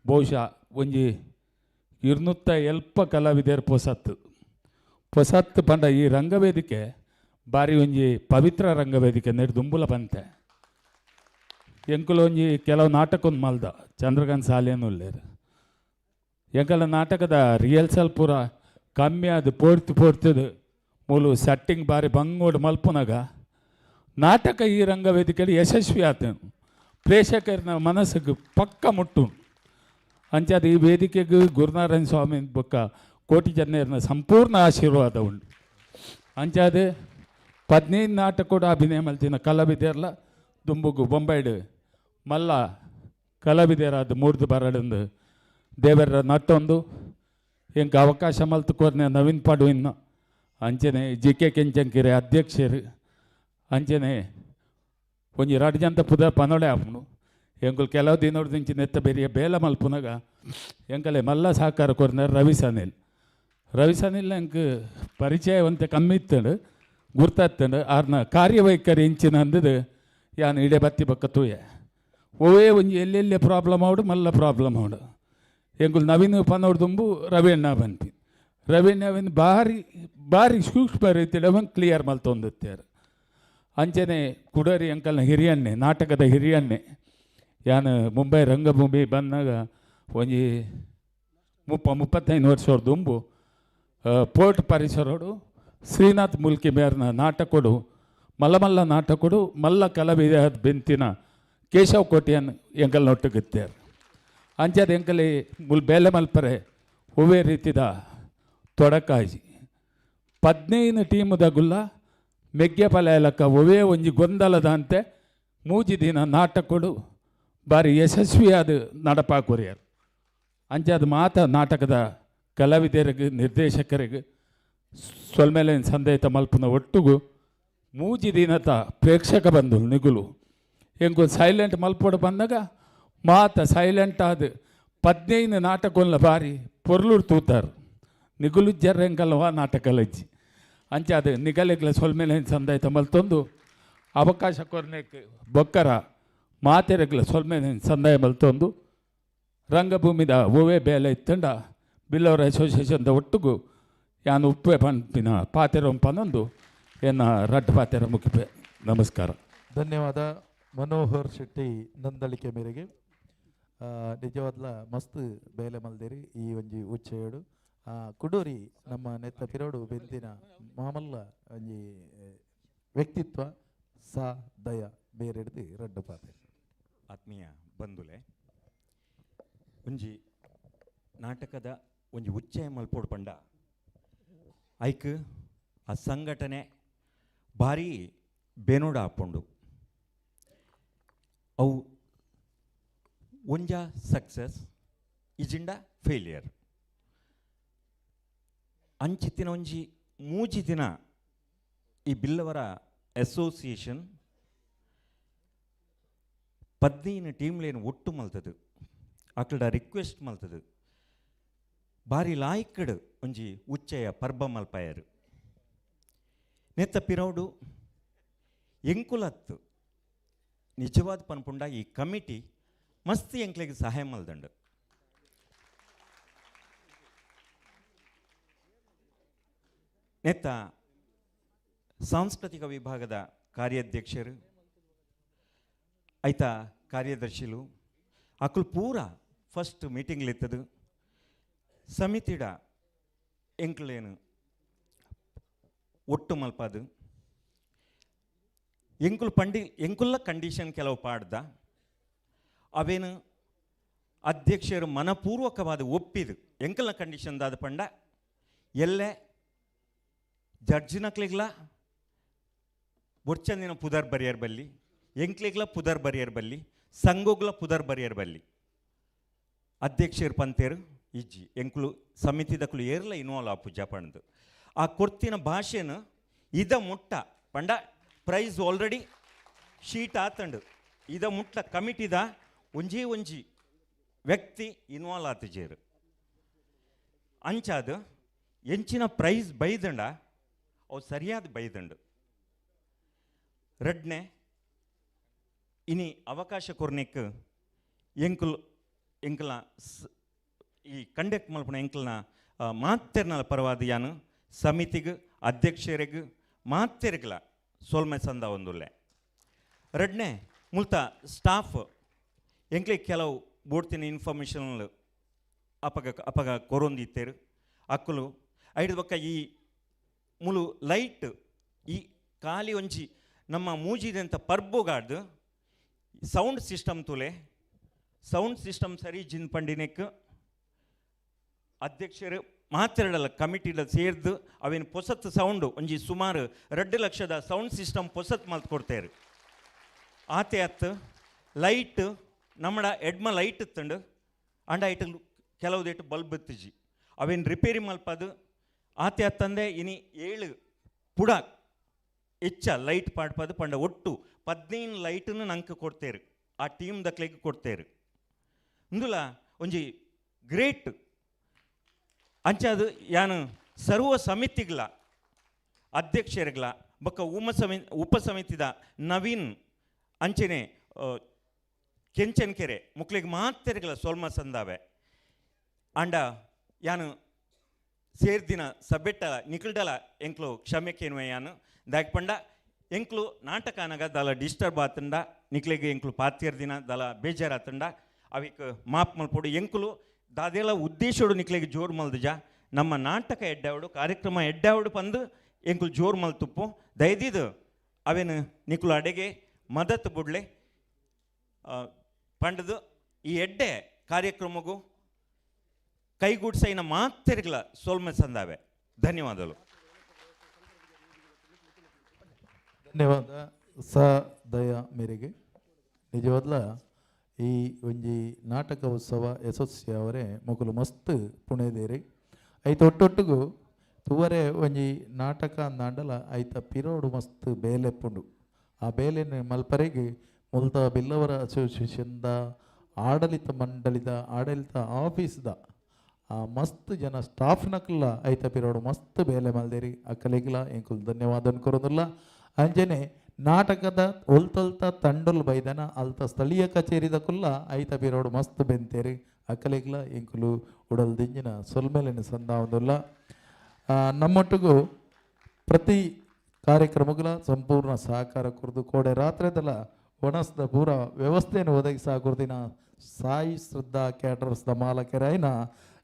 ಬಹುಶಃ ಒಂಜಿ 270 ಕಲಾವಿದರು ಪೊಸತ್ತು ಪೊಸತ್ತು ಪಂಡ ಈ ರಂಗವೇದಿಕೆ ಬಾರಿ ಒಂಜಿ ಪವಿತ್ರ ರಂಗವೇದಿಕೆ ನೆಡ್ ದುಂಬುಲ ಬಂತೆ. ಎಂಕುಲು ಒಂಜಿ ಕೆಲವು ನಾಟಕೊಂದು ಮಲ್ದ ಚಂದ್ರಕಾಂತ್ ಸಾಲೇನು ಉಲ್ಲೇರು. ಎಂಕಲ ನಾಟಕದ ರಿಹರ್ಸಲ್ ಪೂರ ಕಮ್ಮಿ ಅದು ಪೋಡ್ತು ಪೋಡ್ತದು ಮೂಲು ಸೆಟ್ಟಿಂಗ್ ಬಾರಿ ಬಂಗೋಡು ಮಲ್ಪುನಾಗ ನಾಟಕ ಈ ರಂಗವೇದಿಕೆಯಲ್ಲಿ ಯಶಸ್ವಿ ಆತ ಪ್ರೇಕ್ಷಕರನ ಮನಸ್ಸಿಗೆ ಪಕ್ಕ ಮುಟ್ಟು. ಅಂಚಾದ ಈ ವೇದಿಕೆಗೆ ಗುರುನಾರಾಯಣ ಸ್ವಾಮಿ ಬೊಕ್ಕ ಕೋಟಿ ಜನರನ್ನ ಸಂಪೂರ್ಣ ಆಶೀರ್ವಾದ ಉಂಟು. ಅಂಚಾದ 15 ನಾಟಕ ಕೂಡ ಅಭಿನಯ ಮಲ್ತಿನ ಕಲಾವಿದರ್ಲ ದುಂಬುಗು ಬೊಂಬೈಡು ಮಲ್ಲ ಕಲಾವಿದರಾದ ಮೂರ್ದು ಬರಡಂದು ದೇವರ ನಟ್ಟೊಂದು ಎಂಕ್ ಅವಕಾಶ ಮಲ್ತು ಕೋರ್ನೆ ನವೀನ್ ಪಡುವಿನ ಅಂಚನೆ ಜಿ ಕೆ ಕೆಂಚಂಕಿರೆ ಅಧ್ಯಕ್ಷರು ಅಂಚನೆ ಒಂಜಿ ರಡ್ಡ್ ಜಂತ ಪುದ ಪನೊಡೆ ಆಪುಂಡು. ಎಂಕುಲು ಕೆಲವು ದಿನೊಡ್ದಿಂಚಿ ನೆತ್ತ ಬೆರಿಯ ಬೇಲ ಮಲ್ಪುನಗ ಎಂಕಲೆ ಮಲ್ಲ ಸಹಕಾರ ಕೊರ್ನಾರ್ ರವಿ ಸನಿಲ್. ರವಿ ಸನಿಲ್ ಎಂಕ್ ಪರಿಚಯ ಒಂತೆ ಕಮ್ಮಿ ಇತ್ತಂಡು ಗುರ್ತಾತ್ತಂಡು. ಆರ್ನ ಕಾರ್ಯವೈಖರಿ ಇಂಚಿನ ಅಂದದು ಯಾನ್ ಇಡೆ ಬತ್ತಿ ಬಕ್ಕ ತೂಯೆ ಒವೇ ಒಂಜಿ ಎಲ್ಲೆಲ್ಲೆ ಪ್ರಾಬ್ಲಮ್ ಆವಡು ಮಲ್ಲ ಪ್ರಾಬ್ಲಮ್ ಆವಡು. ಎಂಕುಲು ನವೀನ್ ಪನೋಡು ದುಂಬು ರವಿ ಅಣ್ಣ ಪನ್ಪಿ. ರವಿ ಅಣ್ಣ ಬಾರಿ ಬಾರಿ ಸೂಕ್ಷ್ಮ ರೀತಿಯಲ್ಲಿ ಅವನ್ ಕ್ಲಿಯರ್ ಮಲ್ತೊಂದಿತ್ತಾರೆ. ಅಂಚನೆ ಕುಡರಿ ಅಂಕಲ್ನ ಹಿರಿಯಣ್ಣೆ ನಾಟಕದ ಹಿರಿಯಣ್ಣೆ ಯಾನ್ ಮುಂಬೈ ರಂಗಭೂಮಿ ಬಂದಾಗ ಒಂಜಿ 30-35 ವರ್ಷ ದುಂಬು ಪೋರ್ಟ್ ಪರಿಸರೋಡು ಶ್ರೀನಾಥ್ ಮುಲ್ಕಿ ಮೇರ್ನ ನಾಟಕೊಡು ಮಲ್ಲ ಮಲ್ಲ ನಾಟಕೊಡು ಮಲ್ಲ ಕಲಾವಿದ ಬೆಂತಿನ ಕೇಶವ್ ಕೋಟಿಯನ್ ಎಂಕಲ್ ನೊಟ್ಟುಗಿತ್ತಾರೆ. ಅಂಚಾದ ಎಂಕಲಿ ಮುಲ್ ಬೇಲೆ ಮಲ್ಪರೆ ಒವ್ವೇ ರೀತಿದ ತೊಡಕಾಜಿ 15 ಟೀಮುದ ಗುಲ್ಲ ಮೆಗ್ಗೆ ಪಲಯಲಕ್ಕ ಒವೇ ಒಂಜಿ ಗೊಂದಲದಂತೆ ಮೂಜಿ ದಿನ ನಾಟಕಡು ಬಾರಿ ಯಶಸ್ವಿಯಾದ ನಡಪಾ ಕೊರಿಯರ್. ಅಂಚಾದ ಮಾತ ನಾಟಕದ ಕಲಾವಿದರಿಗೆ ನಿರ್ದೇಶಕರಿಗೆ ಸೊಲ್ಮೇಲೆ ಸಂದೇತ ಮಲ್ಪುನ ಒಟ್ಟುಗು ಮೂಜಿ ದಿನತ ಪ್ರೇಕ್ಷಕ ಬಂದು ನಿಗುಲು ಎಂಕು ಸೈಲೆಂಟ್ ಮಲ್ಪೋಡು ಬಂದಾಗ ಮಾತ ಸೈಲೆಂಟ್ ಆದ 15 ನಾಟಕೊಲ್ಲ ಬಾರಿ ಪೊರ್ಲೂರು ತೂತಾರು ನಿಗುಲು ಜರ್ರ ಎಂಕಲ್ವ ನಾಟಕಲಜ್ಜಿ ಅಂಚಾದ ನಿಗಲೆಗ್ಲ ಸೊಲ್ಮೇಲೆ ಸಂದಾಯ್ತ ಮಲ್ತೊಂದು ಅವಕಾಶ ಕೊರ್ನೆಕ್ ಬೊಕ್ಕರ ಮಾತೆರೆಗ್ಲ ಸೊಲ್ಮೇಲೆ ಸಂದಾಯ ಮಲ್ತೊಂದು ರಂಗಭೂಮಿದ ಓವೇ ಬೇಲೆ ಇತ್ತಂಡ ಬಿಲ್ಲವರ ಅಸೋಸಿಯೇಷನ್ದ ಒಟ್ಟುಗು ಯಾನು ಉಪ್ಪೆ ಪನ್ಪಿನ ಪಾತೆರ ಪನ್ನೊಂದು ಎನ್ನ ರಡ್ಡು ಪಾತೆರ ಮುಗಿಪೆ. ನಮಸ್ಕಾರ. ಧನ್ಯವಾದ ಮನೋಹರ್ ಶೆಟ್ಟಿ ನಂದಳಿಕೆ ಮೇರೆಗೆ. ನಿಜವಾದ್ಲ ಮಸ್ತ್ ಬೇಲೆ ಮಲ್ದೇರಿ ಈ ಒಂಜಿ ಉಚ್ಚೆಯಡು. ಕುಡೂರಿ ನಮ್ಮ ನೆತ್ತ ಪಿರೋಡು ಬೆಂದಿನ ಮಾಮಲ್ಲ ಒಂಜಿ ವ್ಯಕ್ತಿತ್ವ ಸಾ ದಯ ಬೇರೆಡ್ದು ರಡ್ಡು ಪಾತೆ. ಆತ್ಮೀಯ ಬಂಧುಲೆ, ಒಂಜಿ ನಾಟಕದ ಒಂಜಿ ಉಚ್ಚಯ ಮಲ್ಪೋಡು ಪಂಡ ಐಕ್ ಆ ಸಂಘಟನೆ ಭಾರಿ ಬೇನೋಡ ಆಪುಂಡು. ಅವು ಒಂಜ ಸಕ್ಸಸ್ ಇಜಿಂಡ ಫೇಲಿಯರ್. ಅಂಚಿತ್ತಿನ ಒಂಜಿ ಮೂಜಿ ದಿನ ಈ ಬಿಲ್ಲವರ ಅಸೋಸಿಯೇಷನ್ 15 ಟೀಮ್ಲೇನು ಒಟ್ಟು ಮಲ್ತದು, ಅಕಲ್ಡ ರಿಕ್ವೆಸ್ಟ್ ಮಲ್ತದು, ಬಾರಿ ಲಾಯ್ಕಡ್ ಒಂಜಿ ಉಚ್ಚಯ ಪರ್ಬ ಮಲ್ಪಾಯರು. ನೆತ್ತ ಪಿರೌಡು ಎಂಕುಲತ್ತು ನಿಜವಾದ ಪನ್ಪುಂಡ ಈ ಕಮಿಟಿ ಮಸ್ತ್ ಎಂಕ್ಲೆಗ್ ಸಹಾಯ ಮಲ್ದಂಡು. ನೆತ್ತ ಸಾಂಸ್ಕೃತಿಕ ವಿಭಾಗದ ಕಾರ್ಯಾಧ್ಯಕ್ಷರು ಐತ ಕಾರ್ಯದರ್ಶಿಲು ಅಕುಲು ಪೂರ ಫಸ್ಟ್ ಮೀಟಿಂಗ್ಲಿತ್ತದು. ಸಮಿತಿಡ ಎಂಕ್ಲೇನು ಒಟ್ಟು ಮಲ್ಪಾದು ಎಂಕುಲು ಪಂಡಿ ಎಂಕುಲ್ಲ ಕಂಡೀಷನ್ ಕೆಲವು ಪಾಡ್ದ ಅವೇನು ಅಧ್ಯಕ್ಷರು ಮನಪೂರ್ವಕವಾದ ಒಪ್ಪಿದು ಎಂಕಲ್ನ ಕಂಡೀಷನ್ ದಾದ ಪಂಡ ಎಲ್ಲೆ ಜಡ್ಜಿನಕ್ಲಿಗ್ಲ ಬೊಡ್ಚಂದಿನ ಪುದರ್ ಬರಿಯರ್ ಬಲ್ಲಿ, ಎಂಕ್ಲಿಗ್ಲ ಪುದರ್ ಬರಿಯರ್ ಬಲ್ಲಿ, ಸಂಗೋಗ್ಲ ಪುದರ್ ಬರಿಯರ್ ಬಲ್ಲಿ. ಅಧ್ಯಕ್ಷರು ಪಂತೇರು ಇಜ್ಜಿ ಎಂಕುಲು ಸಮಿತಿದಕ್ಲು ಏರ್ಲ ಇನ್ವಾಲ್ವ್ ಆಪುಜ ಪಂಡ್ದು ಆ ಕೊರ್ತಿನ ಭಾಷೆನ ಇದ ಮುಟ್ಟ ಪಂಡ ಪ್ರೈಸ್ ಆಲ್ರೆಡಿ ಶೀಟ್ ಆತಂಡು ಇದ ಮುಟ್ಟ ಕಮಿಟಿದ ಒಂಜಿ ಒಂಜಿ ವ್ಯಕ್ತಿ ಇನ್ವಾಲ್ವ್ ಆತಜೇರು. ಅಂಚಾದ ಎಂಚಿನ ಪ್ರೈಸ್ ಬೈದಂಡ ಅವು ಸರಿಯಾದ ಬೈದಂಡು. ರಡ್ನೆ ಇನಿ ಅವಕಾಶ ಕೊರ್ನಿಕ್ ಎಂಕುಲು ಎಂಕಲ್ನ ಈ ಕಂಡಕ್ಟ್ ಮಲ್ಪುನ ಎಂಕಲ್ನ ಮಾತೆರ್ನಲ ಪರವಾದ ಯಾನು ಸಮಿತಿಗೆ ಅಧ್ಯಕ್ಷರಿಗೆ ಮಾತೆರ್ಗಲ ಸೋಲ್ಮೆ ಸಂದ ಒಂದುಲ್ಲೆ. ರಡ್ನೆ ಮುಲ್ತ ಸ್ಟಾಫ್ ಎಂಕ್ಲೆ ಕೆಲವು ಬೋಡ್ತಿನ ಇನ್ಫಾರ್ಮೇಷನ್ ಅಪಗ ಅಪಗ ಕೊರೊಂದಿತ್ತೇರು ಅಕ್ಕಲು ಐದು ಬಕ್ಕ ಈ ಮುಲು ಲೈಟ್ ಈ ಖಾಲಿ ಒಂಜಿ ನಮ್ಮ ಮೂಜಿದಂಥ ಪರ್ಬುಗಾಡ್ದು ಸೌಂಡ್ ಸಿಸ್ಟಮ್ ತುಲೆ ಸೌಂಡ್ ಸಿಸ್ಟಮ್ ಸರಿ ಜಿನ್ ಪಂಡಿನೆಕ್ ಅಧ್ಯಕ್ಷರು ಮಾತಾಡಲ್ಲ ಕಮಿಟಿಲ ಸೇರ್ದು ಅವೇನು ಪೊಸತ್ ಸೌಂಡು ಒಂಜಿ ಸುಮಾರು 2 ಲಕ್ಷದ ಸೌಂಡ್ ಸಿಸ್ಟಮ್ ಪೊಸತ್ ಮಲ್ತ್ ಕೊಡ್ತೇರು. ಆತೆ ಅತ್ತು ಲೈಟ್ ನಮ್ಮಡ ಎಡ್ಮ ಲೈಟ್ ಇತ್ತಂಡು ಅಂಡ ಐಟ್ ಕೆಲವುದೇಟು ಬಲ್ಬ್ ಇತ್ತಿಜಿ ಅವೇನು ರಿಪೇರಿ ಮಲ್ಪದು ಆತೆ ಅತ್ತಂದೆ ಇನಿ 7 ಪುಡ ಹೆಚ್ಚ ಲೈಟ್ ಪಾಡ್ಪದು ಪಂಡ ಒಟ್ಟು 15 ಲೈಟನ್ನು ನಂಗೆ ಕೊಡ್ತೇರು ಆ ಟೀಮ್ ದಕ್ಲೆಗ್ ಕೊಡ್ತೇರು. ಇಂದುಲ ಒಂಜಿ ಗ್ರೇಟ್ ಅಂಚಾದು ಯಾನು ಸರ್ವ ಸಮಿತಿಗಳ ಅಧ್ಯಕ್ಷರುಗಳ ಬೊಕ್ಕ ಉಪಸಮಿತಿದ ನವೀನ್ ಅಂಚನೆ ಕೆಂಚನ್ಕೆರೆ ಮುಕ್ಳಿಗೆ ಮಾತೆರ್ಗಳ ಸೋಲ್ಮ ಸಂದಾವೆ ಅಂಡ ಯಾನು ಸೇರ್ದಿನ ಸಬೆಟ್ಟ ನಿಕಲ್ಡಲ ಎಂಕ್ಲು ಕ್ಷಮೆಕೇನುವೆ ಯಾನು ದಾಕ್ ಪಂಡ ಎಂಕ್ಲು ನಾಟಕ ಅನಗ ದಲ ಡಿಸ್ಟರ್ಬ್ ಆತಂಡ ನಿಕ್ಲಿಗೆ ಎಂಕ್ಲು ಪಾತಿಯರ್ ದಿನ ದಲ ಬೇಜಾರಾತಂಡ ಅವಿಕ್ ಮಾಪ್ ಮಲ್ಪೊಡು ಎಂಕ್ಲು ದಾದೆಲ್ಲ ಉದ್ದೇಶೋಡು ನಿಕ್ಲಿಗೆ ಜೋರು ಮಲ್ದಜ ನಮ್ಮ ನಾಟಕ ಎಡ್ಡಾವಡು ಕಾರ್ಯಕ್ರಮ ಎಡ್ಡಾವಡು ಪಂದು ಎಂಕುಲು ಜೋರು ಮಲ್ತುಪ್ಪು ದಯದಿದು ಅವೇನು ನಿಕ್ಲು ಅಡೆಗೆ ಮದತ್ ಬುಡ್ಲೆ ಪಂಡದು ಈ ಎಡ್ಡೆ ಕಾರ್ಯಕ್ರಮಗೂ ಕೈಗೂಡ್ಸೈನ ಮಾತೆರ್ಗಳ ಸೋಲ್ಮೆ ಸಂದಾವೆ. ಧನ್ಯವಾದಗಳು. ಧನ್ಯವಾದ ಸ ದಯ ಮೇರೆಗೆ. ನಿಜವಾದ್ಲ ಈ ಒಂಜಿ ನಾಟಕ ಉತ್ಸವ ಯಶಸ್ವಿ ಅವರೇ ಮೊಕಲು ಮಸ್ತ್ ಪುಣೆದೇರಿ ಐತ ಒಟ್ಟೊಟ್ಟಿಗೂ ತುವರೆ ಒಂಜಿ ನಾಟಕ ಅಂದಾಂಡಲ ಐತ ಪಿರೋಡು ಮಸ್ತ್ ಬೇಲೆಪ್ಪುಂಡು. ಆ ಬೇಲೆನ ಮಲ್ಪರೆಗೆ ಮುಲ್ತ ಬಿಲ್ಲವರ ಅಸೋಸಿಯೇಷನ್ದ ಆಡಳಿತ ಮಂಡಳಿದ ಆಡಳಿತ ಆಫೀಸ್ದ ಆ ಮಸ್ತ್ ಜನ ಸ್ಟಾಫ್ನಕ್ಲ ಐತ ಪಿರೋಡು ಮಸ್ತ್ ಬೇಲೆ ಮಲ್ದೇರಿ ಅಕ್ಕಲಿಗ್ಲ ಎಂಕುಲು ಧನ್ಯವಾದ ಅನ್ಕೊರೋದಿಲ್ಲ. ಅಂಜನೆ ನಾಟಕದ ಒಲ್ತೊಲ್ತ ತಂಡೊಲ್ ಬೈದನ ಅಲ್ತ ಸ್ಥಳೀಯ ಕಚೇರಿದ ಕುಲ್ಲ ಐತ ಬಿರೋಡು ಮಸ್ತ್ ಬೆಂತೇರಿ ಅಕ್ಕಲಿಗ್ಲ ಎಂಕುಲು ಉಡಲ್ ದಿಂಜಿನ ಸೊಲ್ಮೆಲಿನ ಸಂದಾವೊಂದುಲ್ಲ. ನಮ್ಮೊಟ್ಟಿಗೂ ಪ್ರತಿ ಕಾರ್ಯಕ್ರಮಗಳ ಸಂಪೂರ್ಣ ಸಹಕಾರ ಕುರಿತು ಕೋಡೆ ರಾತ್ರಿದಲ ಒಣಸ್ದ ಪೂರ ವ್ಯವಸ್ಥೆಯನ್ನು ಒದಗಿಸ ಕುರ್ದಿನ ಸಾಯಿ ಶ್ರದ್ಧಾ ಕ್ಯಾಟರ್ಸ್ ದ ಮಾಲಕರಾಯಿನ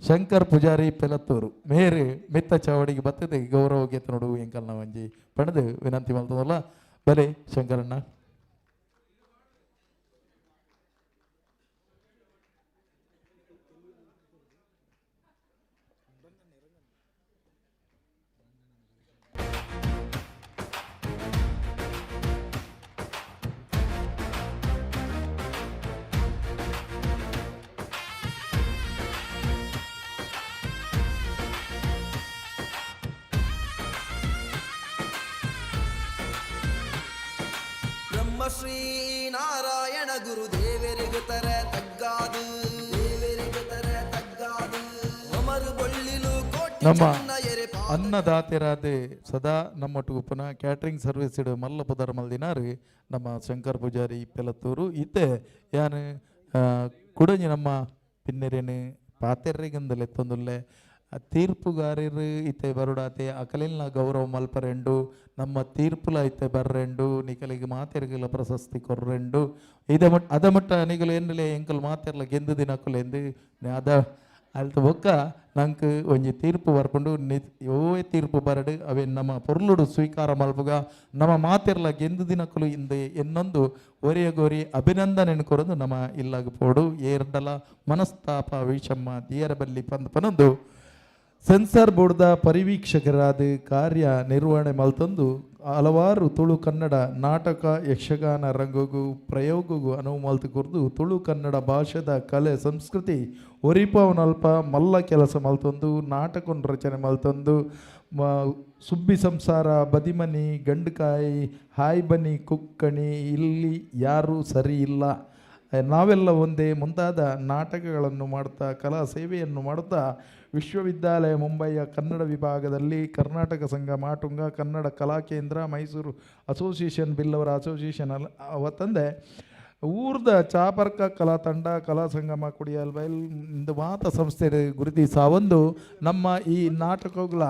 ಶಂಕರ್ ಪೂಜಾರಿ ಪೆಲತ್ತೂರು ಮೇರು ಮಿತ್ತ ಚಾವಡಿಗೆ ಬತ್ತದೆ ಗೌರವ ಗೆತ್ತನೋಡು ಎಂಕಲ್ನ ಒಂಜಿ ಪಣದು ವಿನಂತಿ ಮಲ್ತದಲ್ಲ ಬಲೆ ಶಂಕರಣ್ಣ. ಶ್ರೀ ನಾರಾಯಣ ಗುರು ದೇವರಿಗೆ ತರ ತಗ್ಗಾದು ದೇವರಿಗೆ ತರ ತಗ್ಗಾದು ಅಮರು ಬೊಳ್ಳಿಲು ಕೋಟಿ ನಮ್ಮ ಅನ್ನದಾತೆರಾದೆ ಸದಾ ನಮ್ಮ ಪುನಃ ಕ್ಯಾಟ್ರಿಂಗ್ ಸರ್ವಿಸ್ ಇಡು ಮಲ್ಲ ಪುದರ್ ಮಲ್ದಿನಾರು ನಮ್ಮ ಶಂಕರ್ ಪೂಜಾರಿ ಪೆಲತ್ತೂರು ಇತ್ತೆ ಯಾನ್ ಕುಡಂಜಿ ನಮ್ಮ ಪಿನ್ನೆರೇನು ಪಾತೆರ್ರೆಗಂದಲೆ ಎತ್ತೊಂದುಲ್ಲೆ ತೀರ್ಪುಗಾರರು ಇತ್ತೆ ಬರುಡಾತೆ ಅಕಲಿನ ಗೌರವ ಮಲ್ಪರೆಂಡು ನಮ್ಮ ತೀರ್ಪುಲ ಇತ್ತೆ ಬರ್ರೆಂಡು ನಿಕಲಿಗೆ ಮಾತೆರ್ಗಲ ಪ್ರಶಸ್ತಿ ಕೊರ್ರೆಂಡು ಇದ ಮಟ್ಟ ಅದ ಮಟ್ಟ ನಿಕಲು ಎನ್ನಲೆ ಎಂಕಲ್ ಮಾತೆರ್ಲ ಗೆಂದು ದಿನಕುಲು ಎಂದು ಅದ ಅಲ್ತ ಬೊಕ್ಕ ನಂಗೆ ಒಂಜಿ ತೀರ್ಪು ಬರ್ಪುಂಡು ಓವೇ ತೀರ್ಪು ಬರಡು ಅವೇ ನಮ್ಮ ಪೊರ್ಲುಡು ಸ್ವೀಕಾರ ಮಲ್ಪುಗ ನಮ್ಮ ಮಾತೆರ್ಲ ಗೆಂದು ದಿನಕುಲು ಇಂದ ಎನ್ನೊಂದು ಒರಿಯ ಗೋರಿ ಅಭಿನಂದನೆ ಕೊರದು ನಮ್ಮ ಇಲ್ಲಾಗ ಪೋಡು ಏರ್ಡಲ ಮನಸ್ತಾಪ ವಿಷಮ್ಮ ದಿಯರಬಲ್ಲಿ ಪಂದ್ ಪನೊಂದು ಸೆನ್ಸಾರ್ ಬೋರ್ಡ್ದ ಪರಿವೀಕ್ಷಕರಾದ ಕಾರ್ಯ ನಿರ್ವಹಣೆ ಮಲ್ತಂದು ಹಲವಾರು ತುಳು ಕನ್ನಡ ನಾಟಕ ಯಕ್ಷಗಾನ ರಂಗಗೂ ಪ್ರಯೋಗಗೂ ಅನುವು ಮಲ್ತು ಕೊರ್ದು ತುಳು ಕನ್ನಡ ಭಾಷೆದ ಕಲೆ ಸಂಸ್ಕೃತಿ ಒರಿಪವನಲ್ಪ ಮಲ್ಲ ಕೆಲಸ ಮಲ್ತೊಂದು ನಾಟಕವನ್ನು ರಚನೆ ಮಲ್ತೊಂದು ಸುಬ್ಬಿ ಸಂಸಾರ ಬದಿಮನಿ ಗಂಡುಕಾಯಿ ಹಾಯ್ ಬನ್ನಿ ಕುಕ್ಕಣಿ ಇಲ್ಲಿ ಯಾರೂ ಸರಿ ಇಲ್ಲ ನಾವೆಲ್ಲ ಒಂದೇ ಮುಂತಾದ ನಾಟಕಗಳನ್ನು ಮಾಡ್ತಾ ಕಲಾ ಸೇವೆಯನ್ನು ಮಾಡುತ್ತಾ ವಿಶ್ವವಿದ್ಯಾಲಯ ಮುಂಬಯಿಯ ಕನ್ನಡ ವಿಭಾಗದಲ್ಲಿ ಕರ್ನಾಟಕ ಸಂಘ ಮಾಟುಂಗ ಕನ್ನಡ ಕಲಾಕೇಂದ್ರ ಮೈಸೂರು ಅಸೋಸಿಯೇಷನ್ ಬಿಲ್ಲವರ ಅಸೋಸಿಯೇಷನ್ ಅಲ್ಲ ಅವತ್ತಂದೆ ಊರ್ದ ಚಾಪರ್ಕ ಕಲಾ ತಂಡ ಕಲಾ ಸಂಗಮ ಕುಡಿಯಲ್ ಬೈಲ್ ಇಂದು ಮಾತ ಸಂಸ್ಥೆ ಗುರುತಿ ಸಾವೊಂದು ನಮ್ಮ ಈ ನಾಟಕಗಳ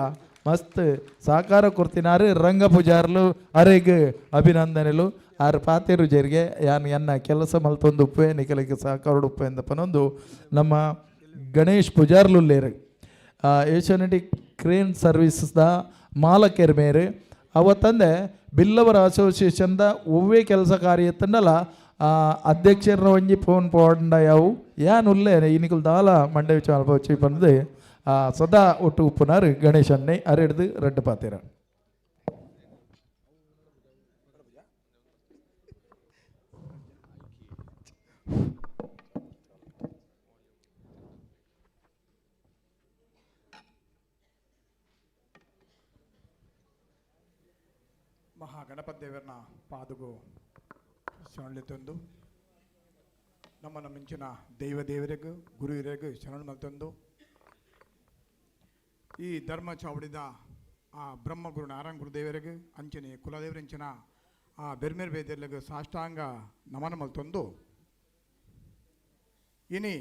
ಮಸ್ತ್ ಸಹಕಾರ ಕೊಡ್ತಿನಾರು ರಂಗ ಪೂಜಾರ್ಲು ಅರೆಗ್ ಅಭಿನಂದನೆಲು ಆರು ಪಾತೇರು ಜೇರಿಗೆ ಯಾನ್ ಎನ್ನ ಕೆಲಸ ಮಲ್ತೊಂದು ಉಪ್ಪೆ ನಿಕಲಿಗೆ ಸಹಕಾರ ಉಪ್ಪೆ ಎಂದಪ್ಪನೊಂದು ನಮ್ಮ ಗಣೇಶ್ ಪೂಜಾರ್ಲುಲ್ಲೇರು ಏಷ್ಯಾನೆಟಿಕ್ ಕ್ರೇನ್ ಸರ್ವಿಸ್ದ ಮಾಲಕರ್ ಮೇರು ಅವತ್ತಂದೆ ಬಿಲ್ಲವರ ಅಸೋಸಿಯೇಷನ್ದ ಒವ್ವೇ ಕೆಲಸ ಕಾರ್ಯ ಎತ್ತಂಡಲ ಅಧ್ಯಕ್ಷರನ್ನ ಒಂಜಿ ಫೋನ್ ಪೋಂಡ ಯಾವು ಯಾನ್ ಉಲ್ಲೆ ಇನಿಕುಲ್ ದಾಲ ಮಂಡೆ ವಿಚಾರ వచ్చి ಪಂದು ಸದಾ ಒಟ್ಟು ಉಪ್ಪುನಾರು ಗಣೇಶನ್ನೇ ಅರೆಡ್ದು ರಡ್ಡು ಪಾತೀರ. ಮಹಾಗಣಪತಿ ದೇವರನ್ನ ಪಾದಗು ಶರಣಲಿತ್ತೊಂದು ನಮ್ಮನ್ನ ಮಿಂಚಿನ ದೈವ ದೇವರಿಗೂ ಗುರು ಹಿರಿಯರಿಗೂ ಶರಣು ಮಲ್ತೊಂದು ಈ ಧರ್ಮ ಚಾವಡಿದ ಆ ಬ್ರಹ್ಮಗುರು ನಾರಾಯಣ ಗುರುದೇವರಿಗೆ ಅಂಚನೆ ಕುಲದೇವರಿಂಚಿನ ಆ ಬೆರ್ಮೇರ್ ಬೇದರ್ಲಿಗೆ ಸಾಷ್ಟಾಂಗ ನಮನ ಮಲ್ತೊಂದು ಇನಿ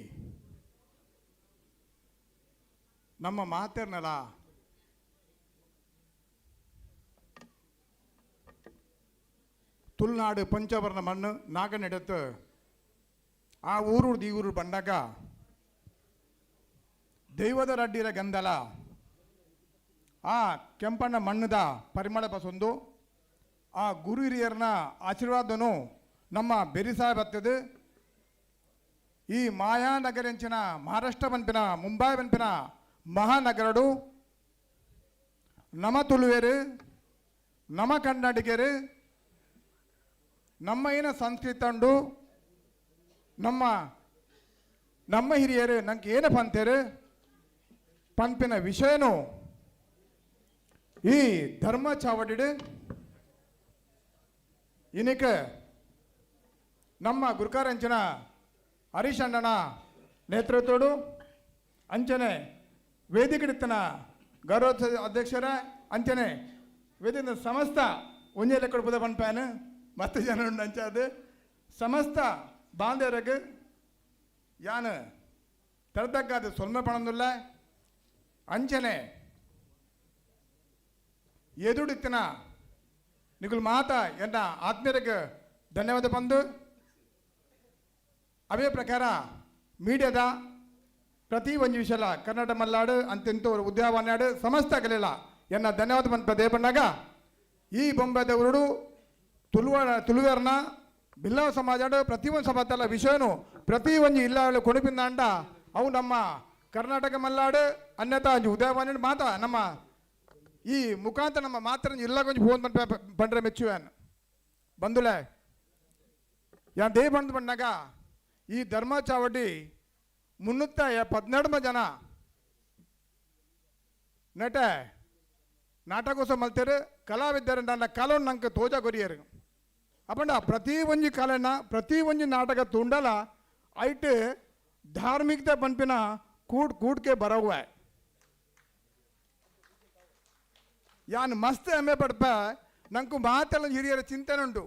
ನಮ್ಮ ಮಾತೆರ್ನಲ ತುಳುನಾಡು ಪಂಚವರ್ಣ ಮಣ್ಣು ನಾಗನೆಡತ್ತು ಆ ಊರು ಈ ಊರು ಬಂದಾಗ ದೈವದ ರಡ್ಡಿರ ಗಂಧಲ ಆ ಕೆಂಪಣ್ಣ ಮಣ್ಣದ ಪರಿಮಳ ಬಸೊಂದು ಆ ಗುರು ಹಿರಿಯರನ್ನ ಆಶೀರ್ವಾದನು ನಮ್ಮ ಬೆರಿಸಾಯ ಬರ್ತದೆ. ಈ ಮಾಯಾನಗರಂಚಿನ ಮಹಾರಾಷ್ಟ್ರ ಬನ್ಪಿನ ಮುಂಬೈ ಬನ್ಪಿನ ಮಹಾನಗರಡು ನಮ ತುಳುವೇರು ನಮ ಕನ್ನಡಿಗರು ನಮ್ಮ ಏನ ಸಂಸ್ಕೃತಿ ಉಂಡು ನಮ್ಮ ನಮ್ಮ ಹಿರಿಯರು ನಂಗೆ ಏನ ಪಂತೇರು ಪಂಪಿನ ವಿಷಯನು ಈ ಧರ್ಮ ಚಾವಡಿಡು ಇನಿಕ ನಮ್ಮ ಗುರುಕಾರಂಚಿನ ಹರೀಶ್ ಅಣ್ಣನ ನೇತೃತ್ವಡು ಅಂಚನೆ ವೇದಿಕೆಡಿತ್ತನ ಗೌರವ ಅಧ್ಯಕ್ಷರ ಅಂಚನೆ ವೇದಿಕೆ ಸಮಸ್ತ ಒಂಜೆ ಲೆಕ್ಕಡು ಪುದ ಪನ್ಪಾನು ಮಸ್ತ್ ಜನ ಉಂಡು ಅಂಚಾದು ಸಮಸ್ತ ಬಾಂಧವರಿಗೆ ಯಾನು ತರತಕ್ಕಾದ ಸೊಲ್ಮೆ ಪಣಂದುಲ್ಲ ಅಂಚನೆ ಎದುಡಿತ್ತಿನ ನಿಗುಲ್ ಮಾತ ಎನ್ನ ಆತ್ಮೀಯರಿಗೆ ಧನ್ಯವಾದ ಬಂದು ಅವೇ ಪ್ರಕಾರ ಮೀಡಿಯಾದ ಪ್ರತಿ ಒಂಜಿ ವಿಷಯ ಕನ್ನಡ ಮಲ್ಲಾಡು ಅಂತೆಂತೂ ಉದ್ಯಾವನಾಡು ಸಮಸ್ತ ಕಲಿಲ್ಲ ಎನ್ನ ಧನ್ಯವಾದ ಬಂದ ಪದೇ ಬಂದಾಗ ಈ ಬೊಂಬೆದವರು ತುಳುವ ತುಳುವೆರ್ನ ಬಿಲ್ಲವ ಸಮಾಜ ಪ್ರತಿಯೊಂದು ಸಭಾತಲ್ಲ ವಿಷಯನು ಪ್ರತಿ ಒಂಜಿ ಇಲ್ಲ ಕೊಡುಪಿಂದಾಂಡ ಅವು ನಮ್ಮ ಕರ್ನಾಟಕ ಮಲ್ಲಾಡು ಅನ್ಯತಾ ಅಂಜಿ ಉದಯವಾಣಿ ಮಾತ ನಮ್ಮ ಈ ಮುಖಾಂತರ ನಮ್ಮ ಮಾತ್ರ ಇಲ್ಲ ಕೊಂಚ ಫೋನ್ ಬಂದ ಬಂಡ್ರೆ ಮೆಚ್ಚುವೇನು ಬಂದುಲೆ ಯಾನ್ they ಬಂದು ಬಂದಾಗ ಈ ಧರ್ಮ ಚಾವಡಿ 312 ಜನ ನಟ ನಾಟಕೋತ್ಸವ ಮಲ್ತೇರು ಕಲಾವಿದರು ನನ್ನ ಕಲವನ್ನು ನಂಗೆ ತೋಜ ಕೊರಿಯರು ಅಪ್ಪಂಡ ಪ್ರತಿ ಒಂಜಿ ಕಲೆನ ಪ್ರತಿ ಒಂಜಿ ನಾಟಕ ತುಂಡಲ ಐಟ್ ಧಾರ್ಮಿಕತೆ ಪನ್ಪಿನ ಕೂಡ್ ಕೂಡ್ಕೆ ಬರವ್ವೆ ಯಾನ್ ಮಸ್ತ್ ಹೆಮ್ಮೆ ಪಡ್ಪ ನಂಕು ಮಾತೆಲ್ಲ ಹಿರಿಯರ ಚಿಂತನೆ ಉಂಟು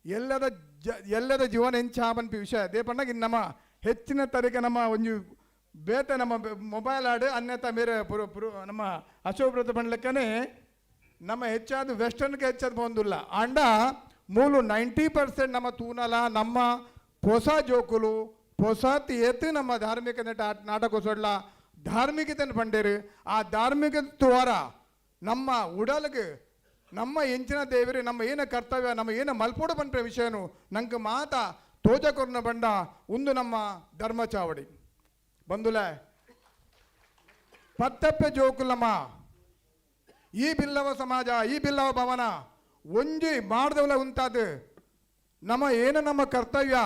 ಎಲ್ಲದ ಎಲ್ಲದ ಜೀವನ ಎಂಚ ಪನ್ಪಿ ವಿಷಯ ಅದೇ ಪಂಡಾಗ ಇನ್ನು ನಮ್ಮ ಹೆಚ್ಚಿನ ತರೀಕೆ ನಮ್ಮ ಒಂಜಿ ಬೇತೆ ನಮ್ಮ ಮೊಬೈಲ್ ಆಡು ಅನ್ಯತಾ ಬೇರೆ ಪುರು ಪುರು ನಮ್ಮ ಅಶೋಕ್ ಪಂಡ್ಲೆಕ್ಕನೆ ನಮ್ಮ ಹೆಚ್ಚಾದ ವೆಸ್ಟರ್ನ್ಗೆ ಹೆಚ್ಚಾದ ಬಂದಿಲ್ಲ ಅಂಡ ಮೂಲು 90% ನಮ್ಮ ತೂನಲ ನಮ್ಮ ಹೊಸ ಜೋಕುಲು ಹೊಸತ್ ಏತು ನಮ್ಮ ಧಾರ್ಮಿಕ ನಟ ನಾಟಕೋತ್ಸವ ಧಾರ್ಮಿಕತೆಯನ್ನು ಪಂಡೇರು ಆ ಧಾರ್ಮಿಕ ದ್ವಾರ ನಮ್ಮ ಉಡಲ್ಗೆ ನಮ್ಮ ಎಂಚಿನ ದೇವರು ನಮ್ಮ ಏನ ಕರ್ತವ್ಯ ನಮ್ಮ ಏನ ಮಲ್ಪೋಡು ಪನ್ಪೆ ವಿಷಯನು ನಂಗೆ ಮಾತ ತೋಜಕೊರ್ನ ಬಂಡ ಒಂದು ನಮ್ಮ ಧರ್ಮ ಚಾವಡಿ ಬಂದುಲೆ ಪತ್ತಪ್ಪೆ ಜೋಕುಲಮ್ಮ ಈ ಬಿಲ್ಲವ ಸಮಾಜ ಈ ಬಿಲ್ಲವ ಭವನ ಒಂಜಿ ಮಾಡ್ದವಲ ಉಂತಾದ ನಮ್ಮ ಏನ ನಮ್ಮ ಕರ್ತವ್ಯ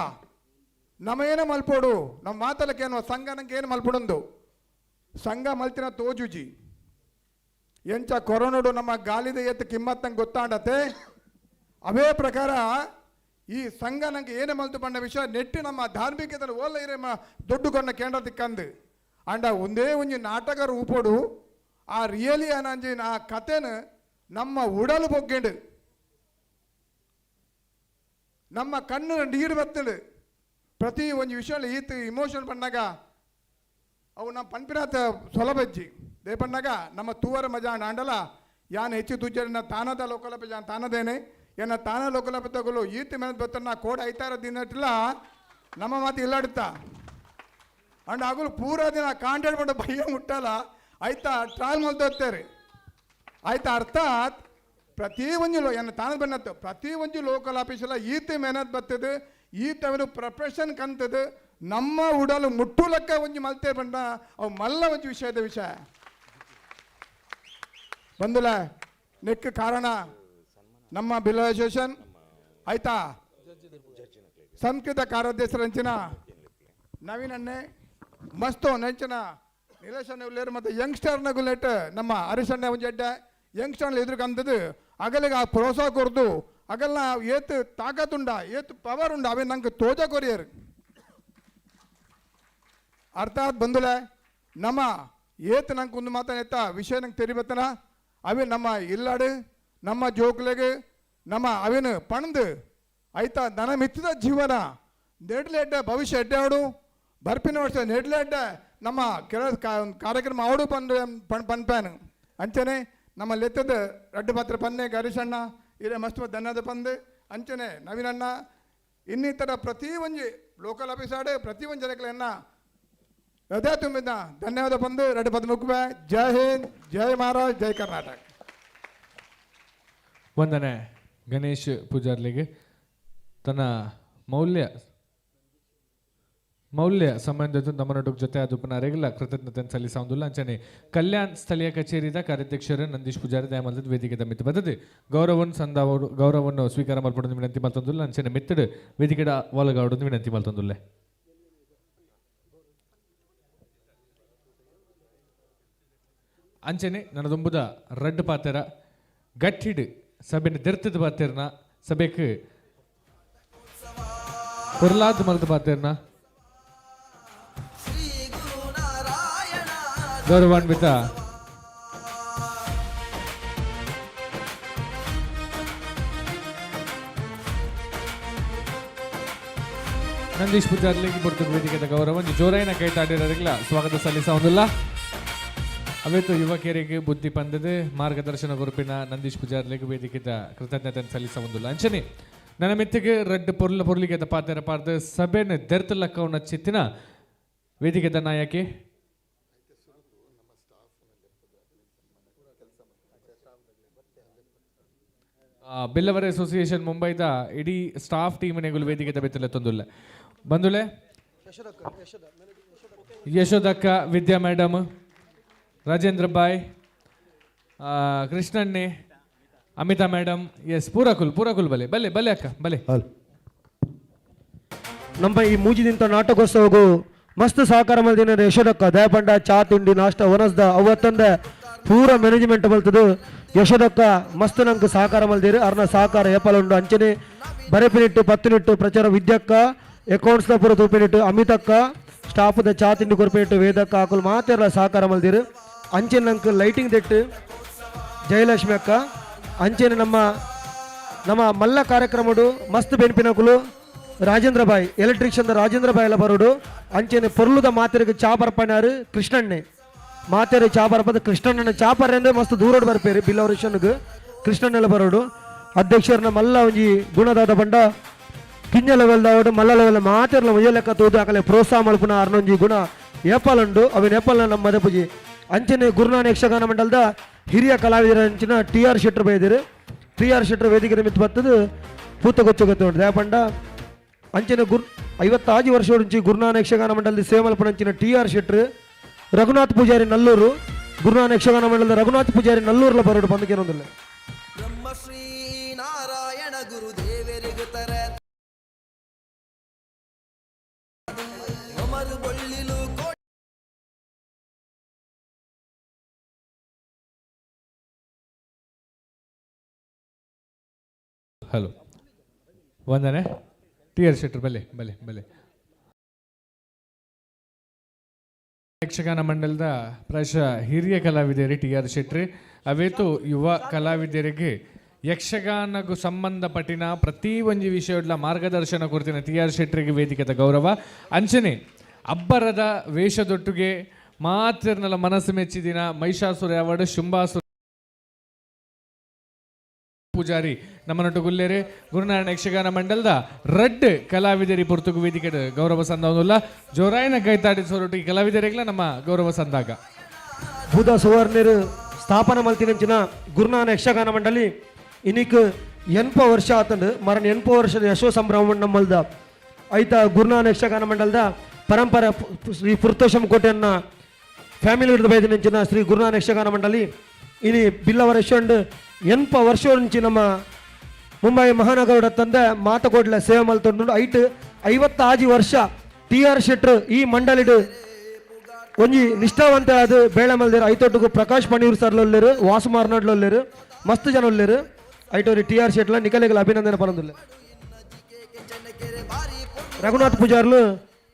ನಮ್ಮ ಏನ ಮಲ್ಪೋಡು ನಮ್ಮ ಮಾತಲಕ್ಕೇನು ಸಂಘ ನಂಗೆ ಏನು ಮಲ್ಪೊಡೊಂದು ಸಂಘ ಮಲ್ತಿನ ತೋಜುಜಿ ಎಂಚ ಕೊರೋನೋಡು ನಮ್ಮ ಗಾಲಿದ ಎತ್ತು ಕಿಮ್ಮತ್ ನಂಗೆ ಗೊತ್ತಾಂಡತೆ ಅವೇ ಪ್ರಕಾರ ಈ ಸಂಘ ನಂಗೆ ಏನೇ ಮಲ್ತು ಬಂಡ ವಿಷಯ ನೆಟ್ಟಿ ನಮ್ಮ ಧಾರ್ಮಿಕದಲ್ಲಿ ಓಲ ಇರೇ ದೊಡ್ಡ ಕೊನ್ನ ಕೇಂದ್ರ ತಿಕ್ಕಂದು ಅಂಡ ಒಂದೇ ಒಂಜಿ ನಾಟಕ ರೂಪೋಡು ಆ ರಿಯಲಿ ಅನಂಜಿ ಆ ಕತೆನ ನಮ್ಮ ಉಡಲು ಬೊಗ್ಗೆಂಡು ನಮ್ಮ ಕಣ್ಣು ನೀರು ಬತ್ತಂಡು ಪ್ರತಿ ಒಂಜಿ ವಿಷಯ ಈತ ಇಮೋಷನ್ ಬಂದಾಗ ಅವು ನಮ್ಮ ಪನ್ಪಿನಾಥ ಸೊಲಬಜ್ಜಿ they ಪಂಡಾಗ ನಮ್ಮ ತೂವರ ಮಜಾ ಆಂಡಲ ಯಾನ್ ಹೆಚ್ಚು ತುಜ್ಜನ ತಾನದ ಲೋಕಲಪ ಜಾನ್ ತಾನದೇನೆ ಎನ್ನ ತಾನ ಲೋಕಲಪ ತಗೊಳ್ಳು ಈತ ಮೇನ ಬತ್ತನ ಕೋಡ್ ಐತಾರ ದಿನಟ್ಲ ನಮ್ಮ ಮಾತು ಇಲ್ಲಾಡುತ್ತಾ ಅಂಡ್ ಆಗಲು ಪೂರಾ ದಿನ ಕಾಂಟ್ಯಾಕ್ಟ್ ಮಾಡೋ ಭಯ ಮುಟ್ಟಲ್ಲ ಆಯ್ತಾ ಟ್ರಾಲ್ ಮಲ್ತೋಗ್ತಾರೆ ಆಯ್ತಾ ಅರ್ಥಾತ್ ಪ್ರತಿ ಒಂಜಿ ಲೋ ಎನ್ನ ತಾನದ ಬನ್ನತ್ತು ಪ್ರತಿ ಒಂಜಿ ಲೋಕಲ್ ಆಫೀಸಲ್ಲ ಈತ ಮೇನತ್ ಬರ್ತದೆ ಈತ ಅವನು ಪ್ರೊಫೆಷನ್ ಕಂತದೆ ನಮ್ಮ ಉಡಲು ಮುಟ್ಟುಲಕ್ಕ ಒಂಜಿ ಮಲ್ತೆ ಬಂಡ ಅವು ಮಲ್ಲ ಒಂಜಿ ವಿಷಯದ ವಿಷಯ ಬಂದುಲ ನೆಕ್ ಕಾರಣ ನಮ್ಮ ಬಿಲ್ ಅಸೋಸಿಯೇಷನ್ ಆಯ್ತಾ ಸಂಸ್ಕೃತ ಕಾರ್ಯಾಧ್ಯಕ್ಷರಂಚಿನ ನವೀನ್ ಅಣ್ಣೆ ಮಸ್ತು ನೆಂಚಿನ ನಿಲೇಶ್ ಅಣ್ಣೆ ಉಳ್ಳೇರು ಮತ್ತು ಯಂಗ್ಸ್ಟರ್ನ ಗುಲ್ಲೆಟ್ ನಮ್ಮ ಹರೀಶ್ ಅಣ್ಣೆ ಒಂಜಿ ಅಡ್ಡೆ ಯಂಗ್ಸ್ಟರ್ನ ಎದುರು ಕಂದದು ಅಗಲಿಗೆ ಆ ಪ್ರೋತ್ಸಾಹ ಕೊರ್ದು ಅಗಲ್ನ ಏತ್ ತಾಕತ್ತುಂಡ ಏತ್ ಪವರ್ ಉಂಡ ಅವೇ ನಂಗೆ ತೋಜ ಕೊರಿಯರ್ ಅರ್ಥಾತ್ ಬಂದುಲೆ ನಮ್ಮ ಏತ್ ನಂಗೆ ಒಂದು ಮಾತನೆತ್ತ ವಿಷಯ ನಂಗೆ ತೆರಿಬತ್ತನ ಅವೇ ನಮ್ಮ ಇಲ್ಲಾಡು ನಮ್ಮ ಜೋಕ್ಲೆಗೆ ನಮ್ಮ ಅವೇನು ಪಣದು ಆಯ್ತಾ ನನ್ನ ಮಿತ್ತಿದ ಜೀವನ ನೆಡ್ಲೆಡ್ಡ ಭವಿಷ್ಯ ಎಡ್ಡೆ ಅವಡು ಬರ್ಪಿನ ವರ್ಷ ನೆಡ್ಲೆಡ್ಡ ನಮ್ಮ ಕೆಲ ಕಾರ್ಯಕ್ರಮ ಅವಡು ಪಂದು ಪನ್ಪ್ಯಾನು ಅಂಚನೆ ನಮ್ಮ ಲೆತ್ತದ ರಡ್ಡು ಪಾತ್ರ ಪನ್ನೆ ಗರೀಶಣ್ಣ ಇರೇ ಮಸ್ತ್ ಧನ್ಯದ ಪಂದು ಅಂಚನೆ ನವೀನಣ್ಣ ಇನ್ನಿತರ ಪ್ರತಿ ಒಂಜಿ ಲೋಕಲ್ ಆಫೀಸ್ ಆಡು ಪ್ರತಿ ಒಂದು ಜನಗಳನ್ನ ಹೃದಯ ತುಂಬಿದ ಧನ್ಯವಾದ ಬಂದು ಎರಡು ಪದ ಮುಗ್ಬೆ. ಜೈ ಹಿಂದ್, ಜೈ ಮಹಾರಾಜ್, ಜೈ ಕರ್ನಾಟಕ. ವಂದನೆ ಗಣೇಶ್ ಪೂಜಾರ್ಲಿಗೆ ತನ್ನ ಮೌಲ್ಯ ಮೌಲ್ಯ ಸಂಬಂಧಿತ ನಮ್ಮನೊಟ್ಟಿಗೆ ಜೊತೆ ಅದು ಪುನರೆಗಿಲ್ಲ ಕೃತಜ್ಞತೆ ಸಲ್ಲಿಸುವುದಿಲ್ಲ. ಅಂಚನೆ ಕಲ್ಯಾಣ್ ಸ್ಥಳೀಯ ಕಚೇರಿದ ಕಾರ್ಯಾಧ್ಯಕ್ಷರು ನಂದೀಶ್ ಪೂಜಾರಿ ದಯಮಲ್ದ ವೇದಿಕೆ ಮಿತ್ತು ಬದದೆ ಗೌರವವನ್ನು ಸಂದವರು ಗೌರವವನ್ನು ಸ್ವೀಕಾರ ಮಲ್ಪಡೋದು ವಿನಂತಿ ಮಲ್ತೊಂದುಲ್ಲ. ಅಂಚನೆ ಮಿತ್ತಡು ವೇದಿಕೆಡ ಒಳಗಾಡೋದು ವಿನಂತಿ ಮಲ್ತೊಂದುಲ್ಲೆ. ಅಂಚನೆ ನನದೊಂಬುದ ರಡ್ಡು ಪಾತೆರ ಗಟ್ಟಿಡು ಸಭೆನ ದೆರ್ತದ ಪಾತೆರ್ನ ಸಭೆಕ್ ಪೊರ್ಲಾದ್ ಮಲ್ದ ಪಾತೆರ್ನ ಗೌರವಾನ್ವಿತ ನಂದೀಶ್ ಪೂಜಾರ್ಲಿಗೆ ಬರ್ತದ ವೇದಿಕೆದ ಗೌರವ ಜೋರಾಯಿನ ಕೈ ತಾಡಿರೋರಿಲ್ಲ ಸ್ವಾಗತ ಸಲ್ಲಿಸುವುದಿಲ್ಲ. ಅವೇತು ಯುವಕರಿಗೆ ಬುದ್ಧಿ ಪಂದದೆ ಮಾರ್ಗದರ್ಶನ ಗುರುಪಿನ ನಂದೀಶ್ ಪೂಜಾರ್ಲಿಗೆ ವೇದಿಕೆದ ಕೃತಜ್ಞತೆ ಸಲ್ಲಿಸುವುದಿಲ್ಲ. ಅಂಚನೆ ನನ್ನ ಮೆತ್ತಿಗೆ ರಡ್ಡ್ ಪೊರ್ಲ ಪೊರ್ಲಿಗೆದ ಪಾತೆರ ಪಾರ್ದ ಸಭೆನ ದೆರ್ತ ಲಕ್ಕವನ ಚಿತ್ತಿನ ವೇದಿಕೆದ ನಾಯಕಿ ಬಿಲ್ಲವರ ಅಸೋಸಿಯೇಷನ್ ಮುಂಬೈದ ಇಡೀ ಸ್ಟಾಫ್ ಟೀಮ್ ನೆಗುಲು ವೇದಿಕೆದ ಬೆತ್ತಲೆ ತೊಂದುಲ್ಲೆ ಬಂದುಲೆ ಯಶೋದಕ್ಕ, ವಿದ್ಯಾ ಮೇಡಮ್, ರಾಜೇಂದ್ರ ಬಾಯ್, ಕೃಷ್ಣಣ್ಣೆ, ಅಮಿತಾ ಮೇಡಮ್, ಎಸ್ ಪೂರಕುಲ್ ಪೂರಕುಲ್ ಬಲೆ ಬಲೆ ಬಲೆ ಅಕ್ಕ ಬಲೆ. ನಮ್ಮ ಈ ಮೂಜಿದಿಂತ ನಾಟಕೋತ್ಸವಗೂ ಮಸ್ತ್ ಸಹಕಾರ ಮಲ್ದಿನ ಯಶೋದಕ್ಕ ದಯಪಂಡ ಚಾ ತಿಂಡಿ ನಾಷ್ಟ ಒನಸ್ದ ಅವತ್ತಂದ ಪೂರ ಮ್ಯಾನೇಜ್ಮೆಂಟ್ ಬಲ್ತದು ಯಶೋದಕ್ಕ ಮಸ್ತ್ ನಂಗೆ ಸಹಕಾರ ಮಲ್ದಿರು ಅರ್ನ ಸಹಕಾರ ಏಪಲ ಉಂಡು ಅಂಚನೆ ಬರೆಪಿನಿಟ್ಟು ಪತ್ತುನಿಟ್ಟು ಪ್ರಚಾರ ವಿದ್ಯಕ್ಕ ಅಕೌಂಟ್ಸ್ದ ಪೂರ ತೂಪಿನಿಟ್ಟು ಅಮಿತಕ್ಕ ಸ್ಟಾಫ್ದ ಚಾ ತಿಂಡಿ ಕೊರ್ಪಿನಿಟ್ಟು ವೇದಕ್ಕ ಆಕುಲು ಮಾತೆರ್ಲ ಸಹಕಾರ ಮಲ್ದಿರು ಅಂಚನೆ ನಂಗೆ ಲೈಟಿಂಗ್ ದೆಟ್ಟು ಜಯಲಕ್ಷ್ಮಿ ಅಕ್ಕ ಅಂಚನೆ ನಮ್ಮ ನಮ್ಮ ಮಲ್ಲ ಕಾರ್ಯಕ್ರಮಡು ಮಸ್ತ್ ಬೆನ್ಪಿನಕುಲು ರಾಜೇಂದ್ರ ಬಾಯ್ ಎಲೆಕ್ಟ್ರಿಷಿಯನ್ ರಾಜೇಂದ್ರ ಬಾಯ್ ಎಲ್ಲ ಬರೋಡು ಅಂಚನೆ ಪೊರ್ಲುದ ಮಾತೆರಿಗೆ ಚಾ ಬರ್ಪಣ್ಯಾರು ಕೃಷ್ಣಣ್ಣೆ ಮಾತೆರು ಚಾ ಬರ್ಪದ ಕೃಷ್ಣಣ್ಣನ ಚಾ ಪರ್ರೆ ಮಸ್ತ್ ದೂರೋಡು ಬರ್ಪೇರು ಬಿಲ್ಲವರಿಷನ್ಗೆ ಕೃಷ್ಣಣ್ಣೆಲ್ಲ ಬರೋಡು ಅಧ್ಯಕ್ಷರನ್ನ ಮಲ್ಲ ಒಂಜಿ ಗುಣದಾದ ಬಂಡ ಕಿಂಜ ಲೆವೆಲ್ದಾವಡು ಮಲ್ಲ ಲೆವೆಲ್ ಮಾತೆರ್ಲ ಒಂಜೆ ಲೆಕ್ಕ ತೂದು ಆಕಲೆ ಪ್ರೋತ್ಸಾಹ ಮಲ್ಪುನ ಅರ್ನೊಂಜಿ ಗುಣ ಏಪಾಲುಂಡು ಅವಿನ ಏಪಾಲ ನಮ್ಮ ಮದಪುಜಿ ಅಂಚನೆ ಗುರುನಾನ ಯಕ್ಷಗಾನ ಮಂಡಲದ ಹಿರಿಯ ಕಲಾವಿದರ ಅಂಚಿನ ಟಿ ಆರ್ ಶೆಟ್ಟರ್ ಬೈದಿರು ಟಿ ಆರ್ ಶೆಟ್ಟರ್ ವೇದಿಕೆ ನಿಮಿತ್ತ ಬತ್ತದು ಪೂತಗೊಚ್ಚು ಗೊತ್ತುಂಟು ದಯಪಂಡ ಅಂಚಿನ ಗುರ್ 55 ವರ್ಷ ಗುರುನಾನ ಯಕ್ಷಗಾನ ಮಂಡಲದ ಸೇವೆ ಮಲ್ಪುನ ಅಂಚಿನ ಟಿ ಆರ್ ಶೆಟ್ಟರ್ ರಘುನಾಥ್ ಪೂಜಾರಿ ನಲ್ಲೂರು ಗುರುನಾನ ಯಕ್ಷಗಾನ ಮಂಡಲದ ರಘುನಾಥ್ ಪೂಜಾರಿ ನಲ್ಲೂರ್ಲ ಬರೋಡು ಬಂದಕೇನೊಂದಿಲ್ಲ. ಬ್ರಹ್ಮಶ್ರೀ ನಾರಾಯಣ ಗುರುದೇವರಿಗು ತರ ಅಮರು ಬೊಳ್ಳಿಲು ಹಲೋ ವಂದನೆ ಟಿ ಆರ್ ಶೆಟ್ಟರ್ ಬಲೆ ಬಲೆ ಬಲೆ. ಯಕ್ಷಗಾನ ಮಂಡಲದ ಪ್ರಾಯಶಃ ಹಿರಿಯ ಕಲಾವಿದರು ಟಿ ಆರ್ ಶೆಟ್ರಿ ಅವೇತು ಯುವ ಕಲಾವಿದರಿಗೆ ಯಕ್ಷಗಾನಗೂ ಸಂಬಂಧಪಟ್ಟಿನ ಪ್ರತಿ ಒಂಜಿ ವಿಷಯಡ್ಲ ಮಾರ್ಗದರ್ಶನ ಕೊಡ್ತಿನ ಟಿ ಆರ್ ಶೆಟ್ರಿಗೆ ವೇದಿಕೆದ ಗೌರವ. ಅಂಚನೆ ಅಬ್ಬರದ ವೇಷದೊಟ್ಟಿಗೆ ಮಾತಿರ್ನಲ್ಲ ಮನಸ್ಸು ಮೆಚ್ಚಿದಿನ ಮಹಿಷಾಸುರ ಯಾವಡು ಶುಂಭಾಸುರ ಪೂಜಾರಿ ನಮ್ಮನೊಟ್ಟು ಗುಲ್ಲೇರೆ ಗುರುನಾರಾಯಣ ಯಕ್ಷಗಾನ ಮಂಡಲದ ರಡ್ಡ್ ಕಲಾವಿದರಿ ಪುರ್ತುಗು ವೇದಿಕೆ ಗೌರವ ಸಂದವನುಲ್ಲ ಜೋರಾಯನ ಕೈತಾಡಿ ಸೊರಟು ಈ ಕಲಾವಿದರಿಗಳ ನಮ್ಮ ಗೌರವ ಸಂದಾಗ. ಬುಧ ಸುವರ್ಣರು ಸ್ಥಾಪನೆ ಮಲ್ತಿನಂಚಿನ ಗುರುನಾರಾಯಣ ಯಕ್ಷಗಾನ ಮಂಡಳಿ ಇನಿಕ್ 80 ವರ್ಷ ಆತಂಡು ಮರಣ 80 ವರ್ಷದ ಯಶೋ ಸಂಭ್ರಮ ನಮ್ಮಲ್ದ ಐತ ಗುರುನಾರಾಯಣ ಯಕ್ಷಗಾನ ಮಂಡಲದ ಪರಂಪರೆ ಶ್ರೀ ಪುರ್ತೋಷಂ ಕೋಟೆಯನ್ನ ಫ್ಯಾಮಿಲಿ ಹಿಡಿದು ಬೈದಿನಂಚಿನ ಶ್ರೀ ಗುರುನಾರಾಯಣ ಯಕ್ಷಗಾನ ಮಂಡಳಿ ಇನಿ ಬಿಲ್ಲವರ ಯಶಂಡ್ 80 ವರ್ಷ నుంచి ನಮ್ಮ ಮುಂಬೈ ಮಹಾನಗರದ ತಂದೆ ಮಾತಕೋಟ್ಲ ಸೇವೆ ಮಲ್ತೊಂಡು ಐಟ್ 55 ವರ್ಷ ಟಿ ಆರ್ ಶೆಟ್ರು ಈ ಮಂಡಳಿಡು ಒಂಜಿ ನಿಷ್ಠಾವಂತ ಅದು ಬೇಳೆ ಮಲ್ದಿರು ಐತೊಟ್ಟುಗು ಪ್ರಕಾಶ್ ಪಣೀರ್ ಸರ್ಲೊಲ್ಲೇರು ವಾಸು ಮಾರ್ನಾಡ್ಲೊಲ್ಲೇರು ಮಸ್ತ್ ಜನ ಒಲ್ಲೇರು ಐಟೋರಿ ಟಿ ಆರ್ ಶೆಟ್ಲ ನಿಕಲೆಗಳ ಅಭಿನಂದನೆ ಪರಂದುಲ್ಲೆ. ರಘುನಾಥ್ ಪೂಜಾರ್ಲು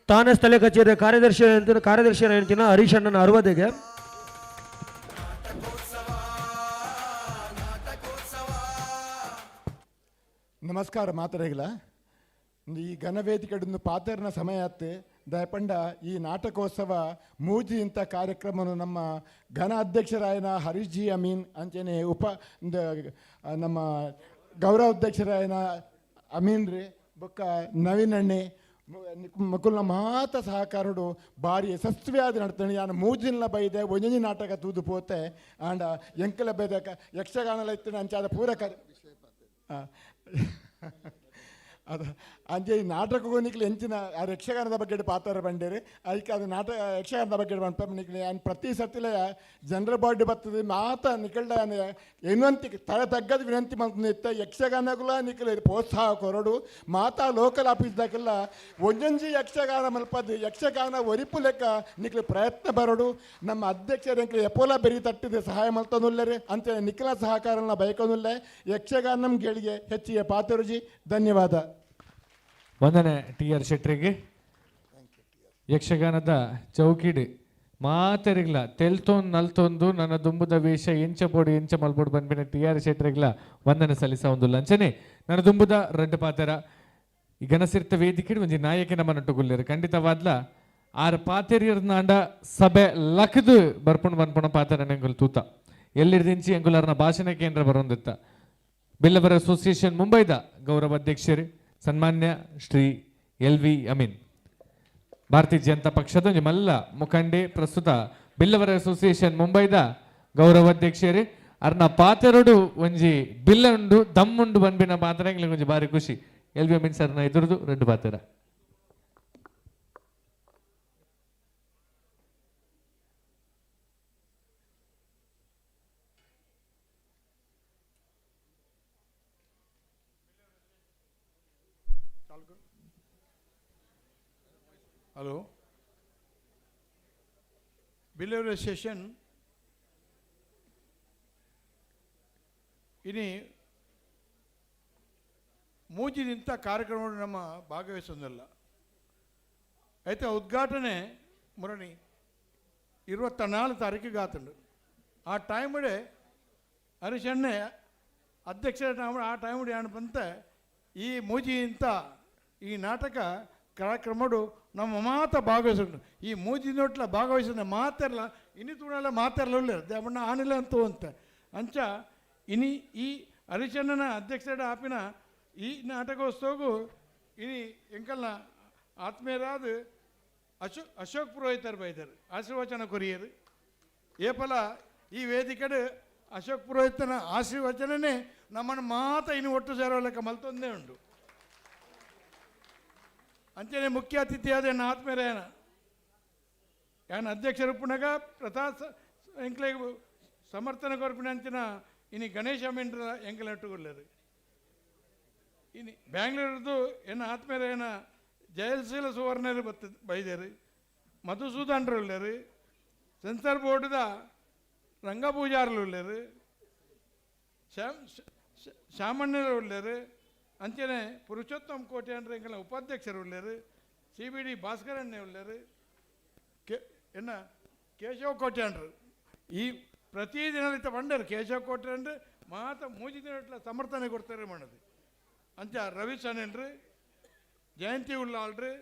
ತಾನೇ ಸ್ಥಳೀಯ ಕಚೇರಿಯ ಕಾರ್ಯದರ್ಶಿ ಕಾರ್ಯದರ್ಶಿ ಹರೀಶ್ ಅಣ್ಣನ ಅರವದೆಗೆ ನಮಸ್ಕಾರ ಮಾತರೆಗಳ. ಈ ಘನವೇದಿಕೆಡೊಂದು ಪಾತೆರ್ನ ಸಮಯ ಆತ್ ದಯಪಂಡ ಈ ನಾಟಕೋತ್ಸವ ಮೂಜಿ ಇಂಥ ಕಾರ್ಯಕ್ರಮವನ್ನು ನಮ್ಮ ಘನ ಅಧ್ಯಕ್ಷರಾಯನ ಹರೀಶ್ ಜಿ ಅಮೀನ್ ಅಂಚನೆ ಉಪ ನಮ್ಮ ಗೌರವ ಅಧ್ಯಕ್ಷರಾಯನ ಅಮೀನ್ ರೀ ಬೊಕ್ಕ ನವೀನ್ ಅಣ್ಣೆ ಮಕ್ಕಳ ಮಾತ ಸಹಕಾರಡು ಭಾರಿ ಯಶಸ್ವಿಯಾದ ನಡ್ತಾನೆ. ಯಾನು ಮೂಜಿನ ಬೈದೆ ಒಂಜೊಂಜಿ ನಾಟಕ ತೂದು ಪೋತೆ ಆಂಡ ಎಂಕಲ ಬೈದ ಯಕ್ಷಗಾನಲ ಇತ್ತು ಅಂಚಾದ ಪೂರ ಕಾರ್ಯ ಅದು ಅಂಚೆ ಈ ನಾಟಕಗೂ ನಿಕ್ಲು ಎಂಚಿನ ಆ ಯಕ್ಷಗಾನದ ಬಗ್ಗೆ ಪಾತ್ರ ಬಂಡೇರಿ ಅದಕ್ಕೆ ಅದು ನಾಟಕ ಯಕ್ಷಗಾನದ ಬಗ್ಗೆ ಪನ್ಪ ನಿಕ್ಲು ಯಾನ್ ಪ್ರತಿ ಸತಿಲ ಜನರಲ್ ಬಾಡಿ ಬರ್ತದೆ ಮಾತ ನಿಕಲ್ಡ ವಿನಂತಿ ತಲೆ ತಗ್ಗದ ವಿನಂತಿ ಮಂತ್ ಯಕ್ಷಗಾನಗುಲ ನಿಕ್ಲು ಪ್ರೋತ್ಸಾಹ ಕೊರಡು ಮಾತಾ ಲೋಕಲ್ ಆಫೀಸ್ದಾಗೆಲ್ಲ ಒಂಜೊಂಜಿ ಯಕ್ಷಗಾನ ಮಲ್ಪದು ಯಕ್ಷಗಾನ ಒರಿಪು ಲೆಕ್ಕ ನಿಕ್ಲು ಪ್ರಯತ್ನ ಬರೋಡು. ನಮ್ಮ ಅಧ್ಯಕ್ಷರು ಎಂಕ್ಲು ಎಪೋಲ ಬೆರಿ ತಟ್ಟಿದೆ ಸಹಾಯ ಮಲ್ತನುಲ್ಲೇರಿ ಅಂತ ನಿಖಲ ಸಹಕಾರನ ಬಯಕನುಲ್ಲೆ ಯಕ್ಷಗಾನಂ ಗೆಳಿಗೆ ಹೆಚ್ಚಿಗೆ ಪಾತರುಜಿ. ಧನ್ಯವಾದ. ವಂದನೆ ಟಿ ಆರ್ ಶೆಟ್ರಿಗೆ. ಯಕ್ಷಗಾನದ ಚೌಕಿಡಿ ಮಾತೆರಿಗ್ಲ ತೆಲ್ತೊಂದು ನಲ್ತೊಂದು ನನ್ನ ದುಂಬುದ ವೇಷ ಎಂಚ ಪೋಡು ಎಂಚ ಮಲ್ಪೋಡು ಬಂದ್ಬಿನ ಟಿ ಆರ್ ಶೆಟ್ರಿಗ್ಲ ವಂದನೆ ಸಲ್ಲಿಸ ಒಂದು ಲಂಚನೆ. ನನ್ನ ದುಂಬುದ ರಡ್ಡು ಪಾತೆರ ಈ ಗಣಸಿರ್ತ ವೇದಿಕೆ ಒಂಜಿ ನಾಯಕನ ಮನಟ್ಟು ಖಂಡಿತವಾದ್ಲ ಆರ್ ಪಾತೆರಿಯರ್ನಾಂಡ ಸಭೆ ಲಕ್ದು ಬರ್ಪುಣ್ ಬನ್ಪುಣ ಪಾತೆರ ಎಂಗುಲ್ ತೂತ ಎಲ್ಲಿರ್ದಿಂಚಿ ಎಂಗುಲಾರ್ನ ಭಾಷಣ ಕೇಂದ್ರ ಬರೋಂದಿತ್ತ. ಬಿಲ್ಲವರ ಅಸೋಸಿಯೇಷನ್ ಮುಂಬೈದ ಗೌರವಾಧ್ಯಕ್ಷರು ಸನ್ಮಾನ್ಯ ಶ್ರೀ ಎಲ್ ವಿ ಅಮೀನ್. ಭಾರತೀಯ ಜನತಾ ಪಕ್ಷದ ಒಂಜಿ ಮಲ್ಲ ಮುಖಂಡೆ, ಪ್ರಸ್ತುತ ಬಿಲ್ಲವರ ಅಸೋಸಿಯೇಷನ್ ಮುಂಬೈದ ಗೌರವಾಧ್ಯಕ್ಷರು. ಅರ್ನ ಪಾತೆರಡು ಒಂಜಿ ಬಿಲ್ಲ ಉಂಡು ದಮ್ಮುಂಡು ಬಂದ್ಬಿನ ಪಾತ್ರ ಒಂಜಿ ಬಾರಿ ಖುಷಿ. ಎಲ್ ವಿ ಅಮೀನ್ ಸರ್ನ ಎದುರುದು ರೆಡ್ಡು ಪಾತೆರ. ಹಲೋ, ಬಿಲ್ಲವರ ಸೆಷನ್ ಇನಿ ಮೂಜಿನಿಂತ ಕಾರ್ಯಕ್ರಮ ನಮ್ಮ ಭಾಗವಹಿಸೋದಿಲ್ಲ. అయితే ಉದ್ಘಾಟನೆ ಮುರಣಿ 24 ತಾರೀಕಿಗೆ ಆತಂಡು. ಆ ಟೈಮ್ಡೆ ಹರಿಶಣ್ಣೆ ಅಧ್ಯಕ್ಷರ ಟೈಮ್ ಆ ಟೈಮ್ಡೆ ಬಂತ ಈ ಮೂಜಿಂತ ಈ ನಾಟಕ ಕಾರ್ಯಕ್ರಮಡು ನಮ್ಮ ಮಾತ ಭಾಗವಹಿಸೋಣ. ಈ ಮೂಜಿನೊಟ್ಲ ಭಾಗವಹಿಸಿದ ಮಾತೆಲ್ಲ ಇನಿ ತೂಣಲ್ಲ ಮಾತೆಲ್ಲ ಉಳ್ಳೇರು ದೇವಣ್ಣ ಆನಿಲ್ಲ ಅಂತೂ ಅಂತ ಅಂಚ ಇನಿ ಈ ಹರಿಶಣ್ಣನ ಅಧ್ಯಕ್ಷರ ಆಪಿನ ಈ ನಾಟಕೋತ್ಸವಗೂ ಇನಿ ಎಂಕಲ್ನ ಆತ್ಮೀಯರಾದ ಅಶೋಕ್ ಪುರೋಹಿತರು ಬೈದರು ಆಶೀರ್ವಚನ ಕೊರಿಯರು. ಏಪಲ ಈ ವೇದಿಕೆಡು ಅಶೋಕ್ ಪುರೋಹಿತನ ಆಶೀರ್ವಚನನೇ ನಮ್ಮನ್ನು ಮಾತ ಇನ್ನು ಒಟ್ಟು ಸೇರೋಲೆಕ್ಕ ಮಲ್ತೊಂದೇ ಉಂಟು. ಅಂಚನೆ ಮುಖ್ಯ ಅತಿಥಿಯಾದ ಎನ್ನ ಆತ್ಮೀಯರೇನ ಯಾನ್ ಅಧ್ಯಕ್ಷರು ಪುನಗ ಪ್ರತಾಪ್ ಎಂಕ್ಲೆ ಸಮರ್ಥನೆ ಕೊರ್ಪಿನ ಅಂಚಿನ ಇನಿ ಗಣೇಶ ಮೆಂಡ್ರ ಎಂಕಲೆ ಒಟ್ಟುಗೊಳ್ಳರು. ಇನಿ ಬ್ಯಾಂಗ್ಳೂರ್ದು ಎನ್ನ ಆತ್ಮೀಯರೇನ ಜಯಶೀಲ ಸುವರ್ಣರು ಬತ್ತ ಬೈದೇರು, ಮಧುಸೂದನ್ರು ಉಳ್ಳೇರು, ಸೆನ್ಸರ್ ಬೋರ್ಡ್ದ ರಂಗಪೂಜಾರ್ಲು ಉಳ್ಳೇರು, ಶಾಮಣ್ಣರು ಉಳ್ಳೇರು, ಅಂಚನೆ ಪುರುಷೋತ್ತಮ ಕೋಟೆ ಅಂದ್ರೆ ಎಂಕಲ್ನ ಉಪಾಧ್ಯಕ್ಷರು ಉಳ್ಳೇರು, ಸಿ ಬಿ ಡಿ ಭಾಸ್ಕರಣ್ಣೆ ಉಳ್ಳೇರು, ಎನ್ನ ಕೇಶವ ಕೋಟೆ ಅಂಡ್ರು. ಈ ಪ್ರತಿದಿನ ಇತ್ತ ಬಂಡರು ಕೇಶವ ಕೋಟೆ ಅಂದ್ರೆ ಮಾತ ಮೂಜಿ ದಿನ ಸಮರ್ಥನೆ ಕೊಡ್ತಾರೆ ಮಾಡೋದು. ಅಂಚ ರವಿ ಸನೇನ್ರಿ, ಜಯಂತಿ ಉಳ್ಳಾಳ್ರಿ,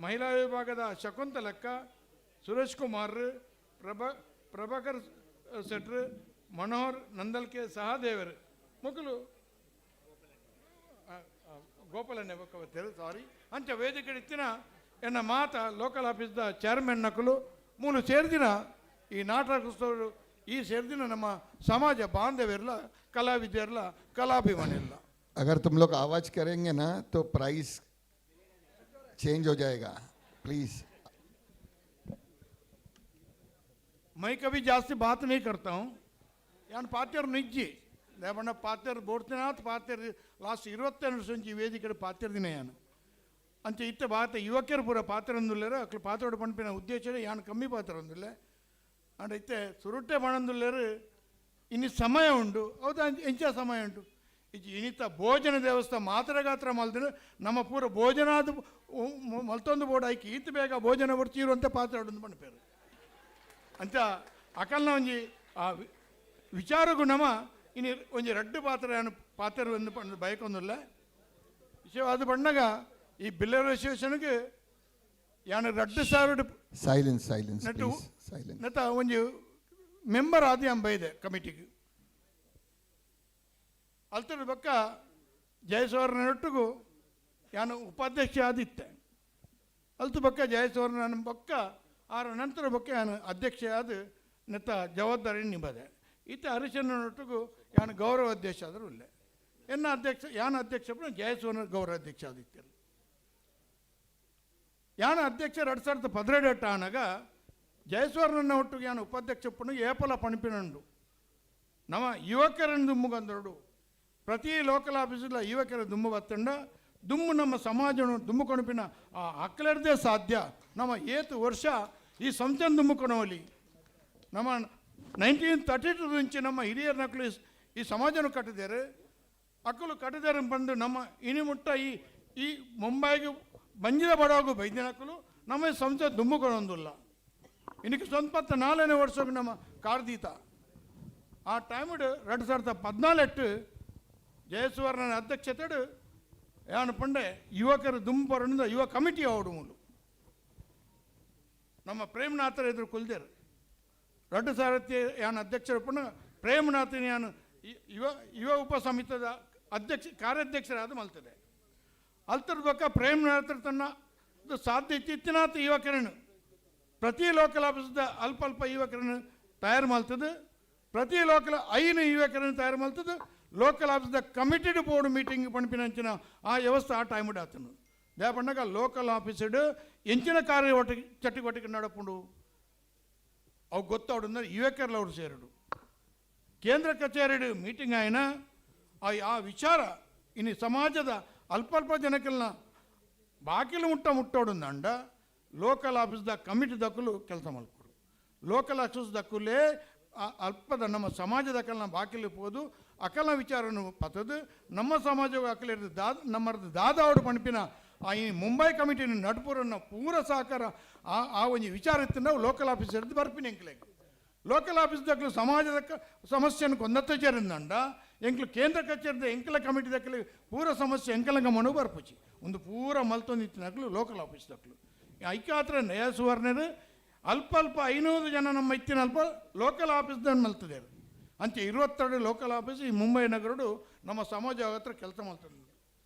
ಮಹಿಳಾ ವಿಭಾಗದ ಶಕುಂತಲಕ್ಕ, ಸುರೇಶ್ ಕುಮಾರ್, ಪ್ರಭಾಕರ್ ಶೆಟ್ರು, ಮನೋಹರ್ ನಂದಲ್ಕೆ ಸಹದೇವರು ಮೊದಲು ಗೋಪಾಲನ್ನೇ ಬೊಕ್ಕವತ್ತೇರು ಸಾರಿ. ಅಂಚ ವೇದಿಕೆ ಇತ್ತಿನ ಎನ್ನ ಮಾತ ಲೋಕಲ್ ಆಫೀಸ್ದ ಚೇರ್ಮನ್ ನಕಲು ಮೂಲು ಸೇರ್ದಿನ ಈ ನಾಟಕೋತ್ಸವರು ಈ ಸೇರ್ದಿನ ನಮ್ಮ ಸಮಾಜ ಬಾಂಧವ್ಯರ್ಲ ಕಲಾವಿದರ್ಲ ಕಲಾಭಿಮಾನಿಲ್ಲ. अगर तुम लोग आवाज़ करेंगे ना तो प्राइस चेंज हो जाएगा, प्लीज़। मैं कभी जास्ती बात नहीं करता हूँ. यान ಪಾತ್ಯರು ನಿಜ್ಜಿ ದೇವಣ್ಣ ಪಾತ್ಯರು ಬೋಡ್ತಿನಾಥ್ ಪಾತ್ಯರು ಲಾಸ್ಟ್ 27 ವರ್ಷ ಈ ವೇದಿಕೆ ಪಾತ್ಯರು ದಿನ ಯಾನು ಅಂಚೆ ಇತ್ತ ಬಾತ ಯುವಕರು ಪೂರ ಪಾತ್ರ ಅಂದುಲ್ಲೇರು ಅಕ್ಲು ಪಾತ್ರೋಡು ಪನ್ಪಿನ ಉದ್ದೇಶ ಯಾನ್ ಕಮ್ಮಿ ಪಾತ್ರ ಅಂದುಲ್ಲೆ ಅಂಡ್ ಇತ್ತೆ ಸುರುಟ್ಟೆ ಪಣಂದುಲ್ಲೇರು ಇನ್ನು ಸಮಯ ಉಂಟು. ಹೌದಾ, ಎಂಚ ಸಮಯ ಉಂಟು ಇಜ್ಜಿ ಇನಿತ ಭೋಜನ ದೇವಸ್ಥಾನ ಮಾತ್ರ ಗಾತ್ರ ಮಲ್ದಿನ ನಮ್ಮ ಪೂರ ಭೋಜನಾದ ಮಲ್ತೊಂದು ಬೋರ್ಡ್ ಆಯ್ಕೆ ಈತ ಬೇಗ ಭೋಜನ ಬರ್ತೀರುವಂತ ಪಾತ್ರ ಉಂಡು ಪನ್ಪೇರು. ಅಂಚ ಅಕಲ್ನ ಒಂಜಿ ಆ ವಿಚಾರಗು ನಮ ಇನಿ ಒಂಜಿ ರಡ್ಡು ಪಾತ್ರ ಯಾನು ಪಾತ್ರ ಒಂದು ಪಂಡ ಬಯಕೊಂದುಲ್ಲ ವಿಷಯ ಅದು ಪಣ್ಣಗ ಈ ಬಿಲ್ಲರ್ ಅಸೋಸಿಯೇಷನ್ಗೆ ಯಾನು ರಡ್ಡು ಸಾವಿರ ಸೈಲೆನ್ಸ್ ಸೈಲೆನ್ಸ್ ನಟ್ಟು ಪ್ಲೀಸ್ ಸೈಲೆನ್ಸ್. ನತ್ತ ಒಂಜಿ ಮೆಂಬರ್ ಆದಿ ಅಂಬ ಇದೆ ಕಮಿಟಿಗೆ ಅಲ್ತರ ಬಕ್ಕ ಜಯಸವರ್ಣನೊಟ್ಟಿಗೂ ಯಾನು ಉಪಾಧ್ಯಕ್ಷ ಆದಿತ್ತೆ. ಅಲ್ತು ಬಕ್ಕ ಜಯಸವರ್ಣನ ಬಕ್ಕ ಆರ ನಂತರ ಬಕ್ಕ ಯಾನು ಅಧ್ಯಕ್ಷ ಆದ ನೆತ್ತ ಜವಾಬ್ದಾರಿ ನಿಂಬದೆ. ಈತ ಹರಿಶನೊಟ್ಟಿಗೂ ಯಾನು ಗೌರವ ಅಧ್ಯಕ್ಷ ಆದರೂ ಇಲ್ಲ ಎನ್ನ ಅಧ್ಯಕ್ಷ ಯಾನ ಅಧ್ಯಕ್ಷ ಜಯಸುವರ್ಣ ಗೌರವ ಅಧ್ಯಕ್ಷ ಆದಿತ್ಯರು. ಯಾನ ಅಧ್ಯಕ್ಷ 2012 ಆನಾಗ ಜಯಸುವರ್ಣನ ಒಟ್ಟಿಗೆ ಯಾನು ಉಪಾಧ್ಯಕ್ಷ ಪಣ್ಣು ಏಪಲ ಪಣಿಪಿನಂಡು ನಮ್ಮ ಯುವಕರನ್ನು ದುಮ್ಮುಗಂದರಡು ಪ್ರತಿ ಲೋಕಲ್ ಆಫೀಸಲ್ಲ ಯುವಕರ ದುಮ್ಮು ಬತ್ತಂಡ ದುಮ್ಮು ನಮ್ಮ ಸಮಾಜ ದುಮ್ಮು ಕೊಣಪಿನ ಆ ಅಕ್ಕಲೆರ್ದೇ ಸಾಧ್ಯ. ನಮ್ಮ ಏತು ವರ್ಷ ಈ ಸಂಸ್ಥೆ ದುಮ್ಮುಕೊಣವಲಿ ನಮ್ಮ 1932 నుంచి ನಮ್ಮ ಹಿರಿಯರ ನಕಲು ಈ ಸಮಾಜನ ಕಟ್ಟಿದ್ದಾರೆ. ಅಕ್ಕಲು ಕಟ್ಟಿದ್ದಾರೆ ಬಂದು ನಮ್ಮ ಇನಿ ಮುಟ್ಟ ಈ ಈ ಮುಂಬೈಗೆ ಬಂಜಿದ ಬಡವಾಗು ಬೈದಿನಕ್ಕಲು ನಮ್ಮ ಈ ಸಂಸ್ಥೆ ದುಮ್ಮುಕೊಳೊಂದಿಲ್ಲ. ಇನ್ನಕ್ಕೆ ಸ್ವಂತ 4ನೇ ವರ್ಷ ನಮ್ಮ ಕಾರ್ದೀತ ಆ ಟೈಮ್ಡ್ 2014 ಜಯಸುವರ್ಣನ ಅಧ್ಯಕ್ಷತೆಡು ಯಾನು ಪಂಡೆ ಯುವಕರ ದುಂಬರಣಿಂದ ಯುವ ಕಮಿಟಿ ಅವಡು ಮೂಲು ನಮ್ಮ ಪ್ರೇಮನಾಥರ ಎದುರು ಕುಲ್ದೇರು 2000 ಯಾನು ಅಧ್ಯಕ್ಷರು ಪುನಃ ಪ್ರೇಮನಾಥನ ಯಾನು ಯುವ ಯುವ ಉಪಸಮಿತದ ಅಧ್ಯಕ್ಷ ಕಾರ್ಯಾಧ್ಯಕ್ಷರಾದ ಮಲ್ತದೆ. ಅಲ್ತರ ಬೊಕ್ಕ ಪ್ರೇಮ್ ತನ್ನ ಸಾಧ್ಯ ಇತ್ತಿನಾಥ ಯುವಕರನ್ನು ಪ್ರತಿ ಲೋಕಲ್ ಆಫೀಸ್ದ ಅಲ್ಪ ಅಲ್ಪ ಯುವಕರನ್ನು ತಯಾರು ಮಾಡ್ತದೆ. ಪ್ರತಿ ಲೋಕಲ್ 5 ಯುವಕರನ್ನು ತಯಾರು ಮಾಡ್ತದೆ. ಲೋಕಲ್ ಆಫೀಸ್ದ ಕಮಿಟೆಡ್ ಬೋರ್ಡ್ ಮೀಟಿಂಗ್ ಪಣಪಿನಂಚಿನ ಆ ವ್ಯವಸ್ಥೆ ಆ ಟೈಮ್ ಆತನು ದೇಪಣ್ಣಗ ಲೋಕಲ್ ಆಫೀಸ್ಡ್ ಎಂಚಿನ ಕಾರ್ಯ ಒಟ್ಟಿಗೆ ಚಟುವಟಿಕೆ ನಡಪುಂಡು ಅವು ಗೊತ್ತಾಡು ಯುವಕರಲ್ಲಿ ಅವರು ಸೇರಡು. ಕೇಂದ್ರ ಕಚೇರಿ ಮೀಟಿಂಗ್ ಆಯ್ನ ಆ ವಿಚಾರ ಇನ್ನು ಸಮಾಜದ ಅಲ್ಪ ಅಲ್ಪ ಜನಕ್ಕಲ್ನ ಬಾಕಿಲು ಮುಟ್ಟ ಮುಟ್ಟೋಡು ಅಂಡ ಲೋಕಲ್ ಆಫೀಸ್ದ ಕಮಿಟಿ ದಕ್ಕಲು ಕೆಲಸ ಮಾಡ್ಕೊಡು. ಲೋಕಲ್ ಆಫೀಸ್ ದಕ್ಕಲೇ ಅಲ್ಪದ ನಮ್ಮ ಸಮಾಜದ ಅಕಲ್ನ ಬಾಕಿಲು ಹೋದು ಅಕಲ ವಿಚಾರನು ಪತದು ನಮ್ಮ ಸಮಾಜವು ಅಕಲಿರದ ನಮ್ಮದು ದಾದಾವಡು ಪಣಪಿನ ಆ ಈ ಮುಂಬೈ ಕಮಿಟಿನ ನಡುಪುರನ್ನ ಪೂರ ಸಹಕಾರ ಆ ಆ ಒಂದು ವಿಚಾರ ಇತ್ತು ನಾವು ಲೋಕಲ್ ಆಫೀಸ್ ಹಿಡಿದು ಬರ್ಪಿನ ಎಂಕ್ಲೆಗ್ ಲೋಕಲ್ ಆಫೀಸ್ ದಕ್ಕಲು ಸಮಾಜದ ಸಮಸ್ಯೆಯನ್ನು ಕೊಂದತ್ತ ಚೇರಿಂದಂಡ ಎಂಕ್ಲು ಕೇಂದ್ರ ಕಚೇರಿದ ಎಂಕಲ ಕಮಿಟಿ ದಕ್ಕಲು ಪೂರ ಸಮಸ್ಯೆ ಎಂಕಲ ಗಮನ ಬರ್ಪುಚಿ ಒಂದು ಪೂರ ಮಲ್ತೊಂದಿತ್ತಿನಕ್ಲು ಲೋಕಲ್ ಆಫೀಸ್ ದಕ್ಕಲು ಐಕಾತ್ರ ನಯ ಸುವರ್ಣರು ಅಲ್ಪ ಅಲ್ಪ 500 ಜನ ನಮ್ಮ ಇತ್ತಿನ ಅಲ್ಪ ಲೋಕಲ್ ಆಫೀಸ್ದ ಮಲ್ತದೆ. ಅಂಚೆ 22 ಲೋಕಲ್ ಆಫೀಸ್ ಈ ಮುಂಬೈ ನಗರಡು ನಮ್ಮ ಸಮಾಜ ಹತ್ರ ಕೆಲಸ ಮಾಡ್ತದೆ.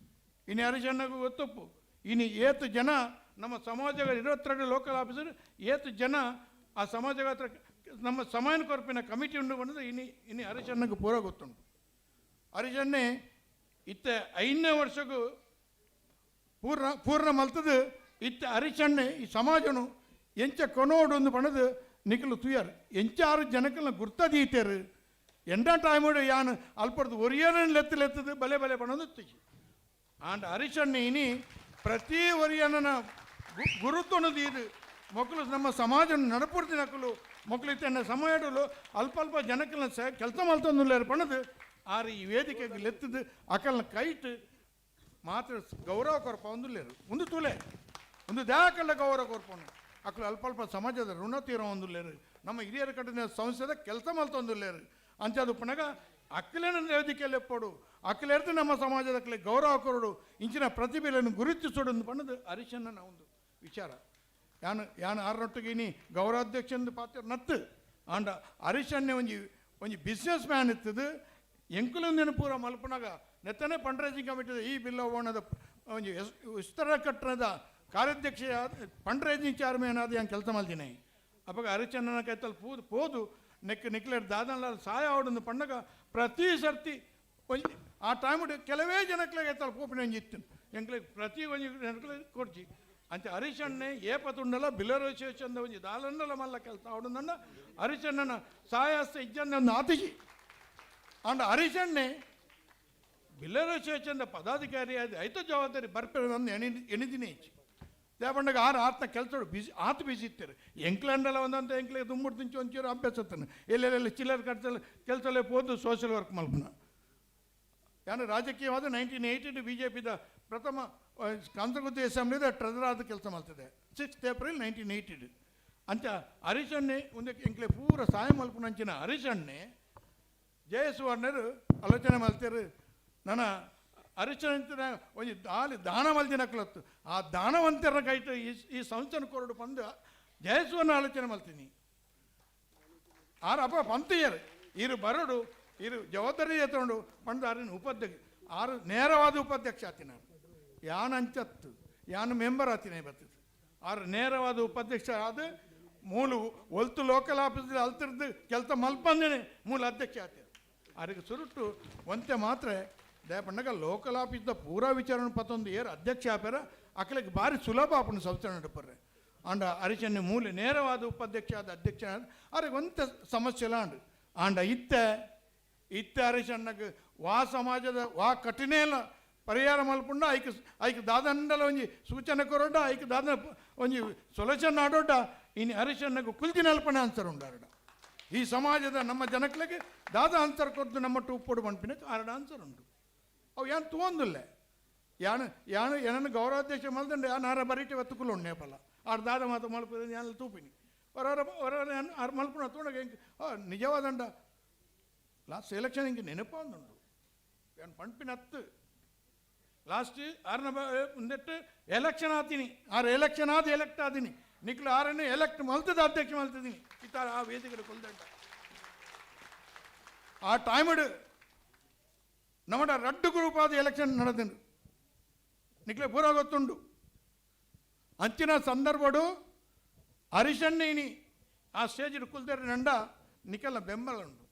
ಇನ್ನು ಯಾರು ಜನಗೂ ಗೊತ್ತಪ್ಪು ಇನ್ನು ಏತು ಜನ ನಮ್ಮ ಸಮಾಜ 22 ಲೋಕಲ್ ಆಫೀಸರ್ ಏತು ಜನ ಆ ಸಮಾಜ ಹತ್ರ ನಮ್ಮ ಸಮಾನ ಕೊರಪಿನ ಕಮಿಟಿ ಉಂಡು ಬಂದರೆ ಇನ್ನು ಇನ್ನು ಹರಿಶಣ್ಣಗೆ ಪೂರ ಗೊತ್ತುಂಟು. ಹರಿಶಣ್ಣೆ ಇತ್ತ 5ನೇ ವರ್ಷಕ್ಕೂ ಪೂರ್ಣ ಪೂರ್ಣ ಮಲ್ತದು. ಇತ್ತ ಹರಿಶಣ್ಣೆ ಈ ಸಮಾಜನು ಎಂಚ ಕೊನೋಡು ಒಂದು ಪಣದು ನಿಖಲು ತುಯರ್ ಎಂಚಾರು ಜನಕ್ಕಲ್ಲ ಗುರ್ತದೀತೇರು ಎಂಡ ಟೈಮುಡು ಯಾನು ಅಲ್ಪಡ್ದು ಒರಿಯನ ಲೆತ್ತಲೆತ್ತದು ಬಲೆ ಬಲೆ ಪಣದು ತುಜಿ ಆಂಡ್ ಹರಿಶಣ್ಣೆ ಇನಿ ಪ್ರತಿ ಒರಿಯನ ಗುರುತೊಣದು ಇದು ಮಕ್ಕಳು ನಮ್ಮ ಸಮಾಜ ನಡಪುರ್ತಿ ನಕಲು ಮಕ್ಕಳು ಇತ್ತ ಸಮಯಡಲು ಅಲ್ಪ ಅಲ್ಪ ಜನಕ್ಕಲ್ಲ ಕೆಲಸ ಮಲ್ತೊಂದುಲ್ಲೇರು ಪಣದು ಆರು ಈ ವೇದಿಕೆಗೆ ಲೆತ್ತದು ಅಕಲ್ನ ಕೈಟ್ ಮಾತ್ರ ಗೌರವ ಕೊರಪ ಒಂದುಲ್ಲೇರು ಒಂದು ತುಲೆ ಒಂದು ದಾಕಲ್ಲ ಗೌರವ ಕೊರ್ಪನು ಅಕಲು ಅಲ್ಪ ಅಲ್ಪ ಸಮಾಜದ ಋಣ ತೀರೋ ಒಂದುಲ್ಲೇರು ನಮ್ಮ ಹಿರಿಯರ ಕಟ್ಟಿನ ಸಂಸ್ಥೆದ ಕೆಲಸ ಮಲ್ತೊಂದುಲ್ಲೇರು ಅಂಚಾದು ಪಣಗ ಅಕ್ಕಲೇನ ವೇದಿಕೆಯಲ್ಲಿ ಎಪ್ಪಡು ಅಕ್ಕಲೇರ್ದು ನಮ್ಮ ಸಮಾಜದ ಅಕ್ಕಲೆ ಗೌರವ ಕೊರಡು ಇಂಚಿನ ಪ್ರತಿಭೆಯನ್ನು ಗುರುತಿಸೋಡು ಒಂದು ಪಣದು ಹರಿಶಣ್ಣನ ಒಂದು ವಿಚಾರ. ಯಾನು ಯಾನು ಆರೊಟ್ಟಿಗೆ ಇನಿ ಗೌರವಾಧ್ಯಕ್ಷಂದು ಪಾತ್ರ ನತ್ತು ಆಂಡ ಹರಿಶಣ್ಣೆ ಒಂಜಿ ಒಂಜಿ ಬಿಸ್ನೆಸ್ ಮ್ಯಾನ್ ಇತ್ತದು ಎಂಕುಲೊಂದಿನ ಪೂರ ಮಲ್ಪನಾಗ ನೆತ್ತನೆ ಫಂಡ್ ರೈಸಿಂಗ್ ಕಮಿಟಿ ಈ ಬಿಲ್ ಓಣದ ಒಂಜಿ ವಿಸ್ತಾರ ಕಟ್ಟಣದ ಕಾರ್ಯಾಧ್ಯಕ್ಷ ಫಂಡ್ ರೈಸಿಂಗ್ ಚೇರ್ಮನ್ ಆದ ಏನು ಕೆಲಸ ಮಾಡ್ತೀನಿ. ಅಪ್ಪಾಗ ಹರಿಚಂದ್ರನ ಕೈತಲ್ಲಿ ಪೂದು ಪೋದು ನೆಕ್ ನಿಕ್ಲೇಟ್ ದಾದನ್ಲಾಲ್ ಸಹಾಯ ಅವಡೊಂದು ಪಂಡಗ ಪ್ರತಿ ಸರ್ತಿ ಒಂಜಿ ಆ ಟೈಮ್ ಕೆಲವೇ ಜನಕ್ಲೆ ಐತಲ್ ಪೋಪಿನ ಒಂಜಿ ಇತ್ತು ಎಂಕ್ಲೆ ಪ್ರತಿ ಒಂಜಿ ಜನಕ್ಲೆ ಕೊಡ್ಚಿ ಅಂಚೆ ಹರಿಶಣ್ಣೆ ಏಪತುಂಡಲ ಬಿಲ್ಲರ್ ಅಸೋಸಿಯೇಷನ್ ಒಂಜಿ ದಾಲನ್ನಲ ಮಲ್ಲ ಕೆಲಸ ಅವಡೊಂದಣ್ಣ ಹರಿಶಣ್ಣನ ಸಹಾಯಸ್ತ ಇಜ್ಜನ್ನ ಒಂದು ಆತಿಜಿ ಅಂಡ್ ಹರಿಶಣ್ಣೆ ಬಿಲ್ಲರ್ ಅಸೋಸಿಯೇಷನ್ ಪದಾಧಿಕಾರಿ ಆದ ಐತ ಜವಾಬ್ದಾರಿ ಬರ್ಪೆ ಒಂದು ಎಣಿದಿನೇ ಇಚ್ಚಿ ದೇಪಂಡಗ ಆರು ಆತನ ಕೆಲಸ ಬಿಸಿ ಆತ ಬಿಸಿ ಇತ್ತಾರೆ ಎಂಕ್ಲಂಡಲ್ಲ ಒಂದಂತ ಎಂಕ್ಲೆ ದುಮ್ಮುಡು ತಿಂಚು ಒಂಚೂರು ಅಭ್ಯಾಸ ಇತ್ತಾನೆ ಎಲ್ಲೆಲ್ಲೆಲ್ಲ ಚಿಲ್ಲರ್ ಕಟ್ಸಲ್ಲ ಕೆಲಸಲ್ಲೇ ಪೋದು ಸೋಷಿಯಲ್ ವರ್ಕ್ ಮಲ್ಪನ. ಯಾನು ರಾಜಕೀಯವಾದ 1982 ಬಿ ಜೆ ಪಿದ ಪ್ರಥಮ ಕಾಂತಗುತ್ತಿ ಅಸೆಂಬ್ಲಿದ ಟ್ರೆಜರ್ ಆದ ಕೆಲಸ ಮಾಡ್ತದೆ 6 ಏಪ್ರಿಲ್ 1982 ಅಂಚ ಹರಿಶಣ್ಣೆ ಒಂದು ಎಂಕ್ಲೆ ಪೂರ ಸಹಾಯ ಮಲ್ಪುನಂಚಿನ ಹರಿಶಣ್ಣೆ ಜಯಸುವರ್ಣರು ಆಲೋಚನೆ ಮಾಡ್ತಾರೆ ನನ್ನ ಹರಿಶಣ್ಣ ಒಂಜಿ ದಾಲಿ ದಾನ ಮಲ್ದಿನಕ್ಲತ್ತು ಆ ದಾನವಂತರ ಕೈಟ ಈ ಸಂಸ್ಥೆನ ಕೊರಡು ಬಂದು ಜಯಸುವರ್ಣ ಆಲೋಚನೆ ಮಾಡ್ತೀನಿ. ಆರು ಅಪ್ಪ ಪಂತಿಯರು ಇರು ಬರಡು ಇರು ಜವಾಬ್ದಾರಿ ಎತ್ತೊಂಡು ಪಂದು ಆರಿನ ಉಪಾಧ್ಯಕ್ಷ ಆರು ನೇರವಾದ ಉಪಾಧ್ಯಕ್ಷ ಆತೀನಿ ನಾನು ಯಾನ್ ಅಂಚತ್ತು ಯಾನು ಮೆಂಬರ್ ಆತೀನಿ ಬರ್ತದೆ ಆರು ನೇರವಾದ ಉಪಾಧ್ಯಕ್ಷ ಆದ ಮೂಲ ಒಲ್ತು ಲೋಕಲ್ ಆಫೀಸ್ ಅಲ್ತಿರ್ದು ಕೆಲಸ ಮಲ್ಪಂದೇನೆ ಮೂಲ ಅಧ್ಯಕ್ಷ ಆತೀನಿ. ಅದಕ್ಕೆ ಸುರುಟು ಒಂತೆ ಮಾತ್ರ ದಯಪಂಡಗ ಲೋಕಲ್ ಆಫೀಸ್ದ ಪೂರಾ ವಿಚಾರಣೆ ಪತ್ತೊಂದು ಏರು ಅಧ್ಯಕ್ಷ ಆಪೇರ ಅಕಲಿಗೆ ಭಾರಿ ಸುಲಭ ಆಪುಂಡು ಸಂಸ್ಥೆ ನಡಪರ್ರೆ ಆಂಡ ಅರಿಚನ್ನೆ ಮೂಲೆ ನೇರವಾದ ಉಪಾಧ್ಯಕ್ಷ ಆದ ಅಧ್ಯಕ್ಷ ಅವ್ರಿಗೆ ಒಂತ ಸಮಸ್ಯೆ ಇಲ್ಲ ಅಂಡು ಆಂಡ ಇತ್ತೆ ಇತ್ತೆ ಹರಿಶಣ್ಣಗೆ ವಾ ಸಮಾಜದ ವಾ ಕಠಿಣ ಇಲ್ಲ ಪರಿಹಾರ ಮಲ್ಪುಂಡ ಐಕ್ ಐಕ್ ದಾದಂಡಲ ಒಂಜಿ ಸೂಚನೆ ಕೊರೊಡ್ಡ ಐಕ್ ದಾದ ಒಂಜಿ ಸೊಲ್ಯೂಷನ್ ಆಡೋಡ್ಡ ಇನ್ನು ಹರಿಶಣ್ಣಗೆ ಕುಲ್ದಿನ ಅಲ್ಪನೆ ಆನ್ಸರ್ ಉಂಡಾರಡ ಈ ಸಮಾಜದ ನಮ್ಮ ಜನಕ್ಲೆಗೆ ದಾದ ಆನ್ಸರ್ ಕೊಡ್ದು ನಮ್ಮ ಟೂಪೋಡು ಪನ್ಪಿನ ಆರಡ ಆನ್ಸರ್ ಉಂಟು. ಅವು ಯಾನ್ ತೂವೊಂದುಲ್ಲೆ ಯಾನು ಯಾನು ಏನನ್ನು ಗೌರವಾಧ್ಯಕ್ಷ ಮಲ್ದಂಡೆ ಯಾನು ಆರ ಬರೀಟೆ ಒತ್ತುಕುಲು ಉಂಡು ನೇಪಲ್ಲ ಆರು ದಾದ ಮಾತು ಮಲ್ಪು ಯಾನ್ ತೂಪಿನಿ ಹೊರ ಹೊರ ಯಾನ್ ಆರು ಮಲ್ಪುನ ತೂಣಗ ಎಂಕ್ ನಿಜವಾದಂಡ ಲಾಸ್ಟ್ ಎಲೆಕ್ಷನ್ ಹಿಂಗೆ ನೆನಪಾಂದುಂಡು ಯಾನ್ ಪಂಪಿನ ಹತ್ತು ಲಾಸ್ಟ್ ಆರನ ಮುಂದೆಟ್ಟು ಎಲೆಕ್ಷನ್ ಆತೀನಿ ಆರು ಎಲೆಕ್ಷನ್ ಆದ ಎಲೆಕ್ಟ್ ಆದಿನಿ ನಿಕ್ಲು ಆರನ್ನು ಎಲೆಕ್ಟ್ ಮಲ್ತದ ಅಧ್ಯಕ್ಷ ಮಲ್ತಿದ್ದೀನಿ ಈ ಥರ ಆ ವೇದಿಕೆ ಕೊಲ್ದಂಡ ಆ ಟೈಮ್ಡ್ ನಮಡ ರಡ್ಡು ಗ್ರೂಪ್ ಆದ ಎಲೆಕ್ಷನ್ ನಡೆದಂಡು ನಿಕ್ಲೆ ಪೂರ ಗೊತ್ತುಂಡು. ಅಂಚಿನ ಸಂದರ್ಭಡು ಹರಿಶಣ್ಣಿ ಆ ಸ್ಟೇಜ್ ಕುಲ್ದೇರು ನಂಡ ನಿಖಲ ಬೆಂಬಲ ಉಂಡು.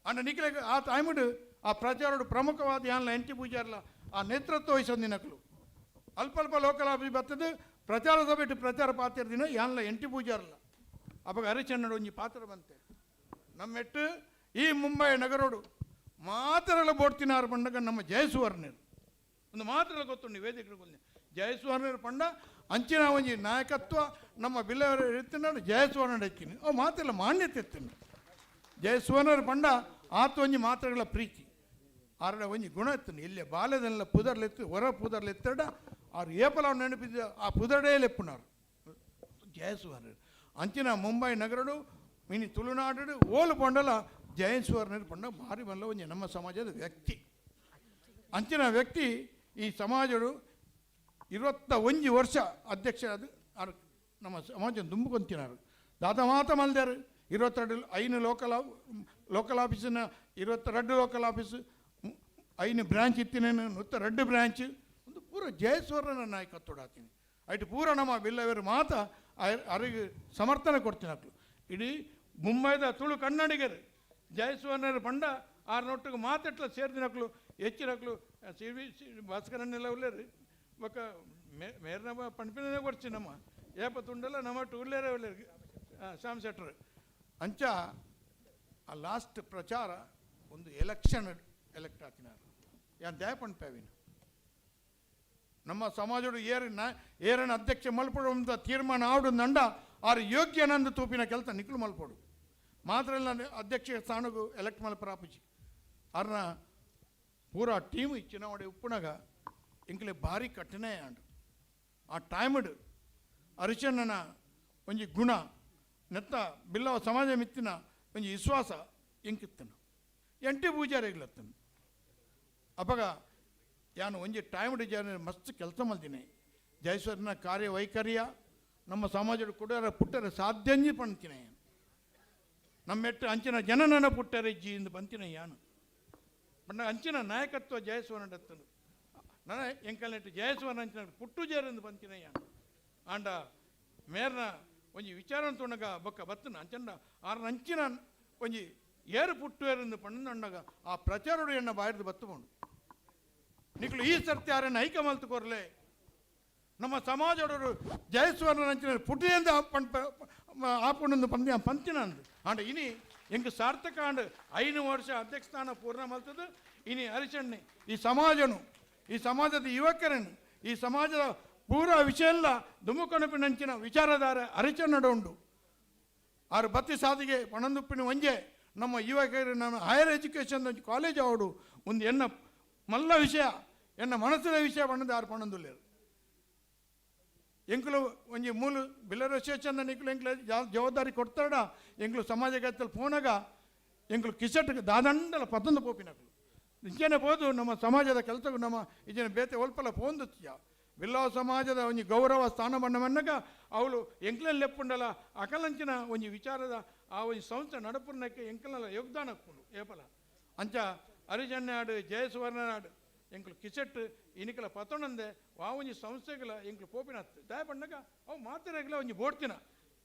ಅಂಡ ನಿಖಲ ಆ ಟೈముಡು ಆ ಪ್ರಚಾರಡು ಪ್ರಮುಖವಾದ ಯಾನ್ಲ ಎಂಟಿ ಪೂಜಾರ್ಲ ಆ ನೇತೃತ್ವ ವಹಿಸೋದು ನಕಲು ಅಲ್ಪ ಅಲ್ಪ ಲೋಕಲ್ ಆಫೀಸ್ ಬರ್ತದೆ ಪ್ರಚಾರ ಸಭೆ ಪ್ರಚಾರ ಪಾತ್ರ ದಿನ ಯಾನ್ಲ ಎಂಟಿ ಪೂಜಾರ್ಲ ಅವಾಗ ಹರಿಶಣ್ಣಡು ಒಂಜಿ ಪಾತ್ರ ಬಂತೆ ನಮ್ಮೆಟ್ಟು ಈ ಮುಂಬೈ ನಗರೋಡು ಮಾತ್ರಲ ಬೋಡ್ತಿನಾರು ಪಂಡಗ ನಮ್ಮ ಜಯಸುವರ್ಣರು ಒಂದು ಮಾತ್ರ ಗೊತ್ತುಂಡು ವೇದಿಕೆ ಜಯಸುವರ್ಣರು ಪಂಡ ಅಂಚಿನ ಒಂಜಿ ನಾಯಕತ್ವ ನಮ್ಮ ಬಿಲ್ಲವರು ಇರ್ತಿನಾಡು ಜಯಸುವರ್ಣ ಎತ್ತೀನಿ ಅವು ಮಾತ್ರಲ್ಲ ಮಾನ್ಯತೆ ಇರ್ತೀನಿ ಜಯಸುವರ್ಣರು ಪಂಡ ಆತ ಒಂಜಿ ಮಾತ್ರಗಳ ಪ್ರೀತಿ ಆರಡ ಒಂಜಿ ಗುಣ ಎತ್ತನು ಇಲ್ಲಿ ಬಾಲ್ಯದಲ್ಲ ಪುದರ್ಲೆತ್ತು ಹೊರ ಪುದರ್ಲೆತ್ತಡ ಆರು ಏಪಲ ನೆನಪಿದ್ದ ಆ ಪುದರ್ಡೇ ಲೆಪ್ಪುನಾರು ಜಯಸುವರ್ಣರು. ಅಂಚಿನ ಮುಂಬೈ ನಗರಡು ಮಿನಿ ತುಳುನಾಡು ಓಲು ಪಂಡಲ ಜಯಸುವರ್ಣರು ಪಂಡ ಮಾರಿ ಮಲ್ಲ ಒಂಜಿ ನಮ್ಮ ಸಮಾಜದ ವ್ಯಕ್ತಿ. ಅಂಚಿನ ವ್ಯಕ್ತಿ ಈ ಸಮಾಜಡು 21 ವರ್ಷ ಅಧ್ಯಕ್ಷರಾದ ಆರು ನಮ್ಮ ಸಮಾಜ ದುಂಬುಕೊಂತಿನಾರು ದಾದ ಮಾತ ಮಲ್ದಾರು 22 5 ಲೋಕಲ್ ಲೋಕಲ್ ಆಫೀಸಿನ 22 ಲೋಕಲ್ ಆಫೀಸು 5 ಬ್ರಾಂಚ್ ಇತ್ತಿನೇನು 102 ಬ್ರಾಂಚ್ ಒಂದು ಪೂರ ಜಯಸುವರ್ಣನ ನಾಯಕತ್ವಡಾತೀನಿ ಐಟು ಪೂರ ನಮ್ಮ ಬಿಲ್ಲವರು ಮಾತ ಅರಿಗೆ ಸಮರ್ಥನೆ ಕೊಡ್ತೀನಿ ಅಕ್ಲು ಇಡೀ ಮುಂಬೈದ ತುಳು ಕನ್ನಡಿಗರು ಜಯಸುವರ್ಣರ ಪಂಡ ಆರು ನೊಟ್ಟಿಗೆ ಮಾತೆಟ್ಲ ಸೇರಿದಿನಕ್ಲು ಹೆಚ್ಚಿನಕ್ಲು ಸಿ ವಿ ಭಾಸ್ಕರನ್ನೆಲ್ಲ ಉಳ್ಳೇರು ಬೊಕ್ಕ ಮೇರ್ನ ಪಂಪಿನೇ ಕೊಡ್ಸಿ ನಮ್ಮ ಏಪ ತುಂಡಲ್ಲ ನಮ್ಮ ಟೂರ್ಲೇರೇ ಉಳ್ಳೇರು ಶ್ಯಾಮ್ ಶೆಟ್ರು. ಅಂಚ ಆ ಲಾಸ್ಟ್ ಪ್ರಚಾರ ಒಂದು ಎಲೆಕ್ಷನ್ ಎಲೆಕ್ಟ್ ಆತಿನಾರು ಯಾನ್ ದಯ ಪಂಪೇವಿನ ನಮ್ಮ ಸಮಾಜಡು ಏರಿನ ಏರನ ಅಧ್ಯಕ್ಷ ಮಲ್ಪಡು ಅಂತ ತೀರ್ಮಾನ ಆಡು ನಂಡ ಆರು ಯೋಗ್ಯನಂದು ತೂಪಿನ ಕೆಲಸ ನಿಕ್ಲು ಮಲ್ಪಡು ಮಾತ್ರ ಅಧ್ಯಕ್ಷ ಸ್ಥಾನಗೂ ಎಲೆಕ್ಟ್ ಮಲ್ಪರಾಪುಜಿ ಆರ್ನ ಪೂರಾ ಟೀಮ್ ಚುನಾವಣೆ ಉಪ್ಪುನಗ ಇಂಕ್ಲೆ ಭಾರಿ ಕಠಿಣ ಆಂಡು ಆ ಟೈಮ್ಡ್ ಅರಿಶಣ್ಣನ ಒಂಜಿ ಗುಣ ನೆತ್ತ ಬಿಲ್ಲವ ಸಮಾಜ ಮಿತ್ತಿನ ಒಂಜಿ ವಿಶ್ವಾಸ ಎಂಕಿತ್ತನು ಎಂಟಿ ಪೂಜಾರಿಗ್ಲತ್ತನು. ಅಪಗ ಯಾನು ಒಂಜಿ ಟೈಮ್ ಡಿಜಾರ್ ಮಸ್ತ್ ಕೆಲಸ ಮಲ್ದಿನಿ ಜಯಸ್ವರನ ಕಾರ್ಯವೈಖರ್ಯ ನಮ್ಮ ಸಮಾಜದ ಕುಡರ ಪುಟ್ಟರೆ ಸಾಧ್ಯಂಜಿ ಪಂತಿನ ನಮ್ಮೆಟ್ಟು ಅಂಚಿನ ಜನನನ ಪುಟ್ಟರೆ ಜಿ ಇಂದು ಬಂತಿನ ಯಾನು ಬಣ್ಣ ಅಂಚಿನ ನಾಯಕತ್ವ ಜಯಸ್ವರನತ್ತನು ನನ್ನ ಎಂಕಲ್ನೆಟ್ಟು ಜಯಸ್ವರನ ಅಂಚಿನ ಪುಟ್ಟು ಜೇರೆಂದು ಬಂತಿನ ಯಾನು ಆಂಡ ಮೇರ್ನ ಒಂಜಿ ವಿಚಾರ ತುಣಗ ಬೊಕ್ಕ ಬತ್ತನ ಅಂಚಂಡ ಆರ್ನ ಅಂಚಿನ ಒಂಜಿ ಏರು ಪುಟ್ಟು ಏರೆಂದು ಪಣ್ಣಂಡಗ ಆ ಪ್ರಚಾರಡು ಎನ್ನ ಬಾಯಿರ್ದು ಬತ್ತುಕೊಂಡು ನಿಕ್ಲು ಈ ಸರ್ತಿ ಯಾರನ್ನ ಐಕಮಲ್ತು ಕೊರ್ಲೆ ನಮ್ಮ ಸಮಾಜದವರು ಜಯಸ್ವರನ ಅಂಚಿನ ಪುಟ್ಟಿಯಿಂದ ಆಪುಂಡು ಪಂದ್ಯ ಪಂತಿನ ಅಂದು ಆಂಡ ಇನಿ ಎಂಕ್ ಸಾರ್ಥಕ ಆಂಡ್ 5 ವರ್ಷ ಅಧ್ಯಕ್ಷ ಸ್ಥಾನ ಪೂರ್ಣ ಮಲ್ತದ್ದು ಇನಿ ಹರಿಶಣ್ಣೆ ಈ ಸಮಾಜನು ಈ ಸಮಾಜದ ಯುವಕರನ್ನು ಈ ಸಮಾಜದ ಪೂರ ವಿಷಯ ಎಲ್ಲ ದುಮುಕಣಪಿನಂಚಿನ ವಿಚಾರಧಾರೆ ಹರಿಚನ್ನಡ ಉಂಡು ಆರು ಬತ್ತಿ ಸಾದಿಗೆ ಪಣಂದುಪ್ಪಿನ ಒಂಜೆ ನಮ್ಮ ಯುವಕರು ನಾನು ಹೈಯರ್ ಎಜುಕೇಷನ್ ಕಾಲೇಜ್ ಅವಡು ಒಂದು ಎನ್ನ ಮಲ್ಲ ವಿಷಯ ಎನ್ನ ಮನಸ್ಸಿನ ವಿಷಯ ಪಣ್ಣದು ಆರು ಪಣಂದುಲ್ಲೇರು ಎಂಕುಲು ಒಂಜಿ ಮೂಲು ಬಿಲ್ಲರ್ ಅಸೋಸಿಯೇಷನ್ ನಿಕ್ಲು ಎಂಕ್ಲು ಜವಾಬ್ದಾರಿ ಕೊಡ್ತಾಡ ಎಂಕ್ಲು ಸಮಾಜಕ್ಕೆ ಫೋನಾಗ ಎಂಕ್ಲು ಕಿಸೆಟ್ ದಾದಂಡಲ ಪತಂದು ಪೋಪಿನಕ್ಲು ನಿಜನೇ ಪೋದು ನಮ್ಮ ಸಮಾಜದ ಕೆಲಸಕ್ಕೂ ನಮ್ಮ ಇಜನ ಬೇತೆ ಒಲ್ಪಲ ಫೋನ್ ಬಿಲ್ಲವ ಸಮಾಜದ ಒಂಜಿ ಗೌರವ ಸ್ಥಾನಮಾನವನ್ನಾಗ ಅವಳು ಎಂಕ್ಲಲ್ಲಿ ಲೆಪ್ಪುಂಡಲ ಅಕಲಂಚಿನ ಒಂಜಿ ವಿಚಾರದ ಆ ಒಂಜಿ ಸಂಸ್ಥೆ ನಡಪುರ್ನಕ್ಕೆ ಎಂಕಲಲ್ಲ ಯೋಗದಾನ ಹಾಕ್ಕೊಂಡು ಏಪಲ ಅಂಚ ಹರಿಜನ್ಯಾಡು ಜಯಸುವರ್ಣನಾಡು ಎಂಕ್ಲು ಕಿಸೆಟ್ ಇನಿಕಲ ಪತೊಣಂದೆ ವಾ ಒಂಜಿ ಸಂಸ್ಥೆಗಳ ಎಂಕ್ಲು ಪೋಪಿನ ದಯ ಪಣ್ಣಗ ಅವು ಮಾತಿರಗಿಲ್ಲ ಒಂಜಿ ಬೋಡ್ತಿನ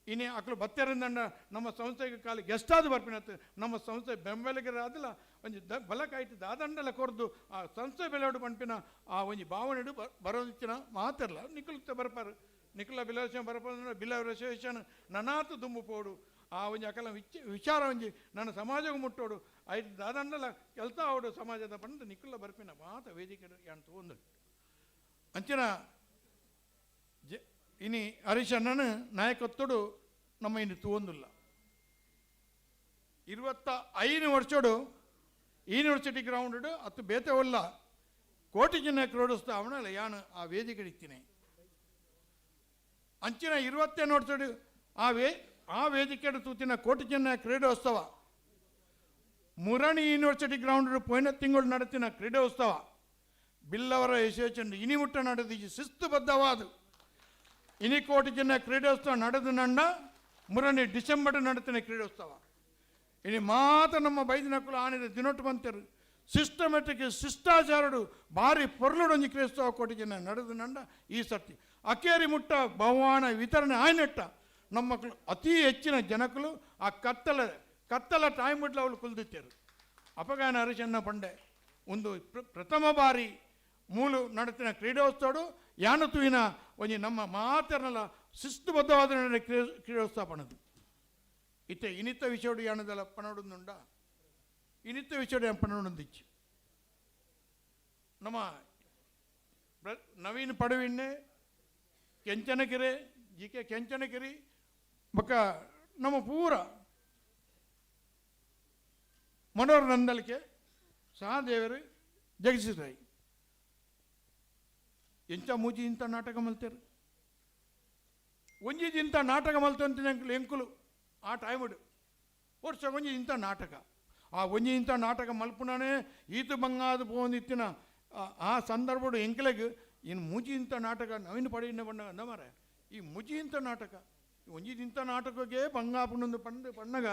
ಇನಿ ಅಕ್ಲು ಬತ್ತೆರಂದಂಡ ನಮ್ಮ ಸಂಸ್ಥೆಗೆ ಕಾಲಿ ಗೆಸ್ಟಾದ ಬರ್ಪಿನತ್ತು ನಮ್ಮ ಸಂಸ್ಥೆ ಬೆಂಬಲಿಗರಾದಲ್ಲ ಒಂಜಿ the ಬಲಕಾಯ್ತು ದಾದಂಡಲ ಕೊರ್ದು ಆ ಸಂಸ್ಥೆ ಬೆಲೆಯೋಡು ಪಂಪಿನ ಆ ಒಂಜಿ ಭಾವನೆಡು ಬರೋದಿತ್ತಿನ ಮಾತಿರಲ್ಲ ನಿಖುಲ್ತ ಬರ್ಪಾರು ನಿಖುಲ ಬಿಲವಶ ಬರ್ಪ ಬಿಲ ಅಸೋಸಿಯೇಷನ್ ನನಾತು ದುಂಬು ಪೋಡು ಆ ಒಂಜಿ ಅಕಲ ವಿಚಾರ ಒಂಜಿ ನನ್ನ ಸಮಾಜಕ್ಕೆ ಮುಟ್ಟೋಡು ಐದು ದಾದಂಡಲ ಕೆಲಸ ಅವಡು ಸಮಾಜದ ಪಂಡ ನಿಖುಲ ಬರ್ಪಿನ ಮಾತ ವೇದಿಕೆ ಅಂತ ಒಂದು ಅಂಚಿನ ಜ ಇನಿ ಹರೀಶಣ್ಣನ ನಾಯಕತ್ವಡು ನಮ್ಮ ಇನ್ನು ತೂವೊಂದಿಲ್ಲ 25 ವರ್ಷಡು ಯೂನಿವರ್ಸಿಟಿ ಗ್ರೌಂಡ್ ಅತ್ತು ಬೇತೆ ಒಲ್ಲ ಕೋಟಿ ಜನ ಕ್ರೋಡಿಸ್ತಾ ಅವನಲ್ಲ ಯಾನು ಆ ವೇದಿಕೆ ಇಡ್ತೀನಿ ಅಂಚಿನ 27 ವರ್ಷಡು ಆ ವೇದಿಕೆ ತೂತಿನ ಕೋಟಿ ಜನ ಕ್ರೀಡೋತ್ಸವ ಮುರಣಿ ಯೂನಿವರ್ಸಿಟಿ ಗ್ರೌಂಡ್ ಪೋಯಿನ ತಿಂಗಳು ನಡೆತಿನ ಕ್ರೀಡೋತ್ಸವ ಬಿಲ್ಲವರ ಅಸೋಸಿಯೇಷನ್ ಇನಿ ಮುಟ್ಟ ನಡೆದು ಶಿಸ್ತುಬದ್ಧವಾದ ಇನಿ ಕೋಟಿ ಜನ ಕ್ರೀಡೋತ್ಸವ ನಡೆದು ನನ್ನ ಮುರಣಿ ಡಿಸೆಂಬರ್ ನಡೆತಿನ ಕ್ರೀಡೋತ್ಸವ ಇನಿ ಮಾತ್ರ ನಮ್ಮ ಬೈದಿನಕ್ಕಲು ಆನಿದ ದಿನೊಟ್ಟು ಬಂತರು ಸಿಸ್ಟಮೆಟಿಕ್ ಶಿಷ್ಟಾಚಾರಡು ಭಾರಿ ಪೊರ್ಲುಡೊಂಜಿ ಕ್ರೈಸ್ತವ ಕೊಟ್ಟಿಗೆ ನಡೆದು ನಂಡ ಈ ಸರ್ತಿ ಅಕೇರಿ ಮುಟ್ಟ ಬಹುಮಾನ ವಿತರಣೆ ಆಯ್ನೆಟ್ಟ ನಮ್ಮಕ್ಕಳು ಅತಿ ಹೆಚ್ಚಿನ ಜನಕಲು ಆ ಕತ್ತಲ ಕತ್ತಲ ಟೈಮ್ ಬಿಡ್ಲ ಅವಳು ಕುಲ್ದಿತ್ತೇರು. ಅಪಗಾನ ಹರಿಶನ್ನ ಪಂಡೆ ಒಂದು ಪ್ರಥಮ ಬಾರಿ ಮೂಲು ನಡೆತಿನ ಕ್ರೀಡೋತ್ಸವಡು ಯಾನತುವಿನ ಒಂಜಿ ನಮ್ಮ ಮಾತರ್ನಲ ಶಿಸ್ತುಬದ್ಧವಾದ ಕ್ರೀಡೋತ್ಸವ ಪಣದು. ಇತ್ತೆ ಇನಿತ ವಿಷಯಡು ಯಾನದಲ್ಲ ಪಣಡುಂದುಂಡ ಇನಿತ ವಿಷಯಡು ಯಾನ್ ಪಣಡುಂದಿಚ್ಚು. ನಮ್ಮ ನವೀನ್ ಪಡುವಿನ್ನೆ ಕೆಂಚನಕೆರೆ ಜಿ ಕೆ ಕೆಂಚನಕೆರೆ ಬೊಕ್ಕ ನಮ್ಮ ಪೂರ ಮನೋಹರ್ ನಂದಲಿಕೆ ಸಹದೇವರು ಜಗದೀಶ್ ರಾಯ್ ಎಂಚ ಮೂಜಿ ಇಂಥ ನಾಟಕ ಮಲ್ತೇರು ಒಂಜಿ ಇಂಥ ನಾಟಕ ಮಲ್ತಂತಿನ ಎಂಕುಲು ಆ ಟೈಮುಡು ವರ್ಷ ಒಂಜಿ ಇಂಥ ನಾಟಕ ಆ ಒಂಜಿ ಇಂಥ ನಾಟಕ ಮಲ್ಪುನಾನೇ ಈತು ಬಂಗಾದ ಪೋಂದಿತ್ತಿನ ಆ ಸಂದರ್ಭಡು ಎಂಕಲೆಗ್ ಇನ್ನು ಮೂಜಿ ಇಂಥ ನಾಟಕ ನವೀನ ಪಡೆಯಿನ ಬಣ್ಣ ಅಂದ ಮಾರೆ ಈ ಮುಜಿ ಇಂಥ ನಾಟಕ ಒಂಜಿ ಇಂಥ ನಾಟಕಕ್ಕೆ ಬಂಗಾಪುನೊಂದು ಪಂಡು ಪಣ್ಣಗ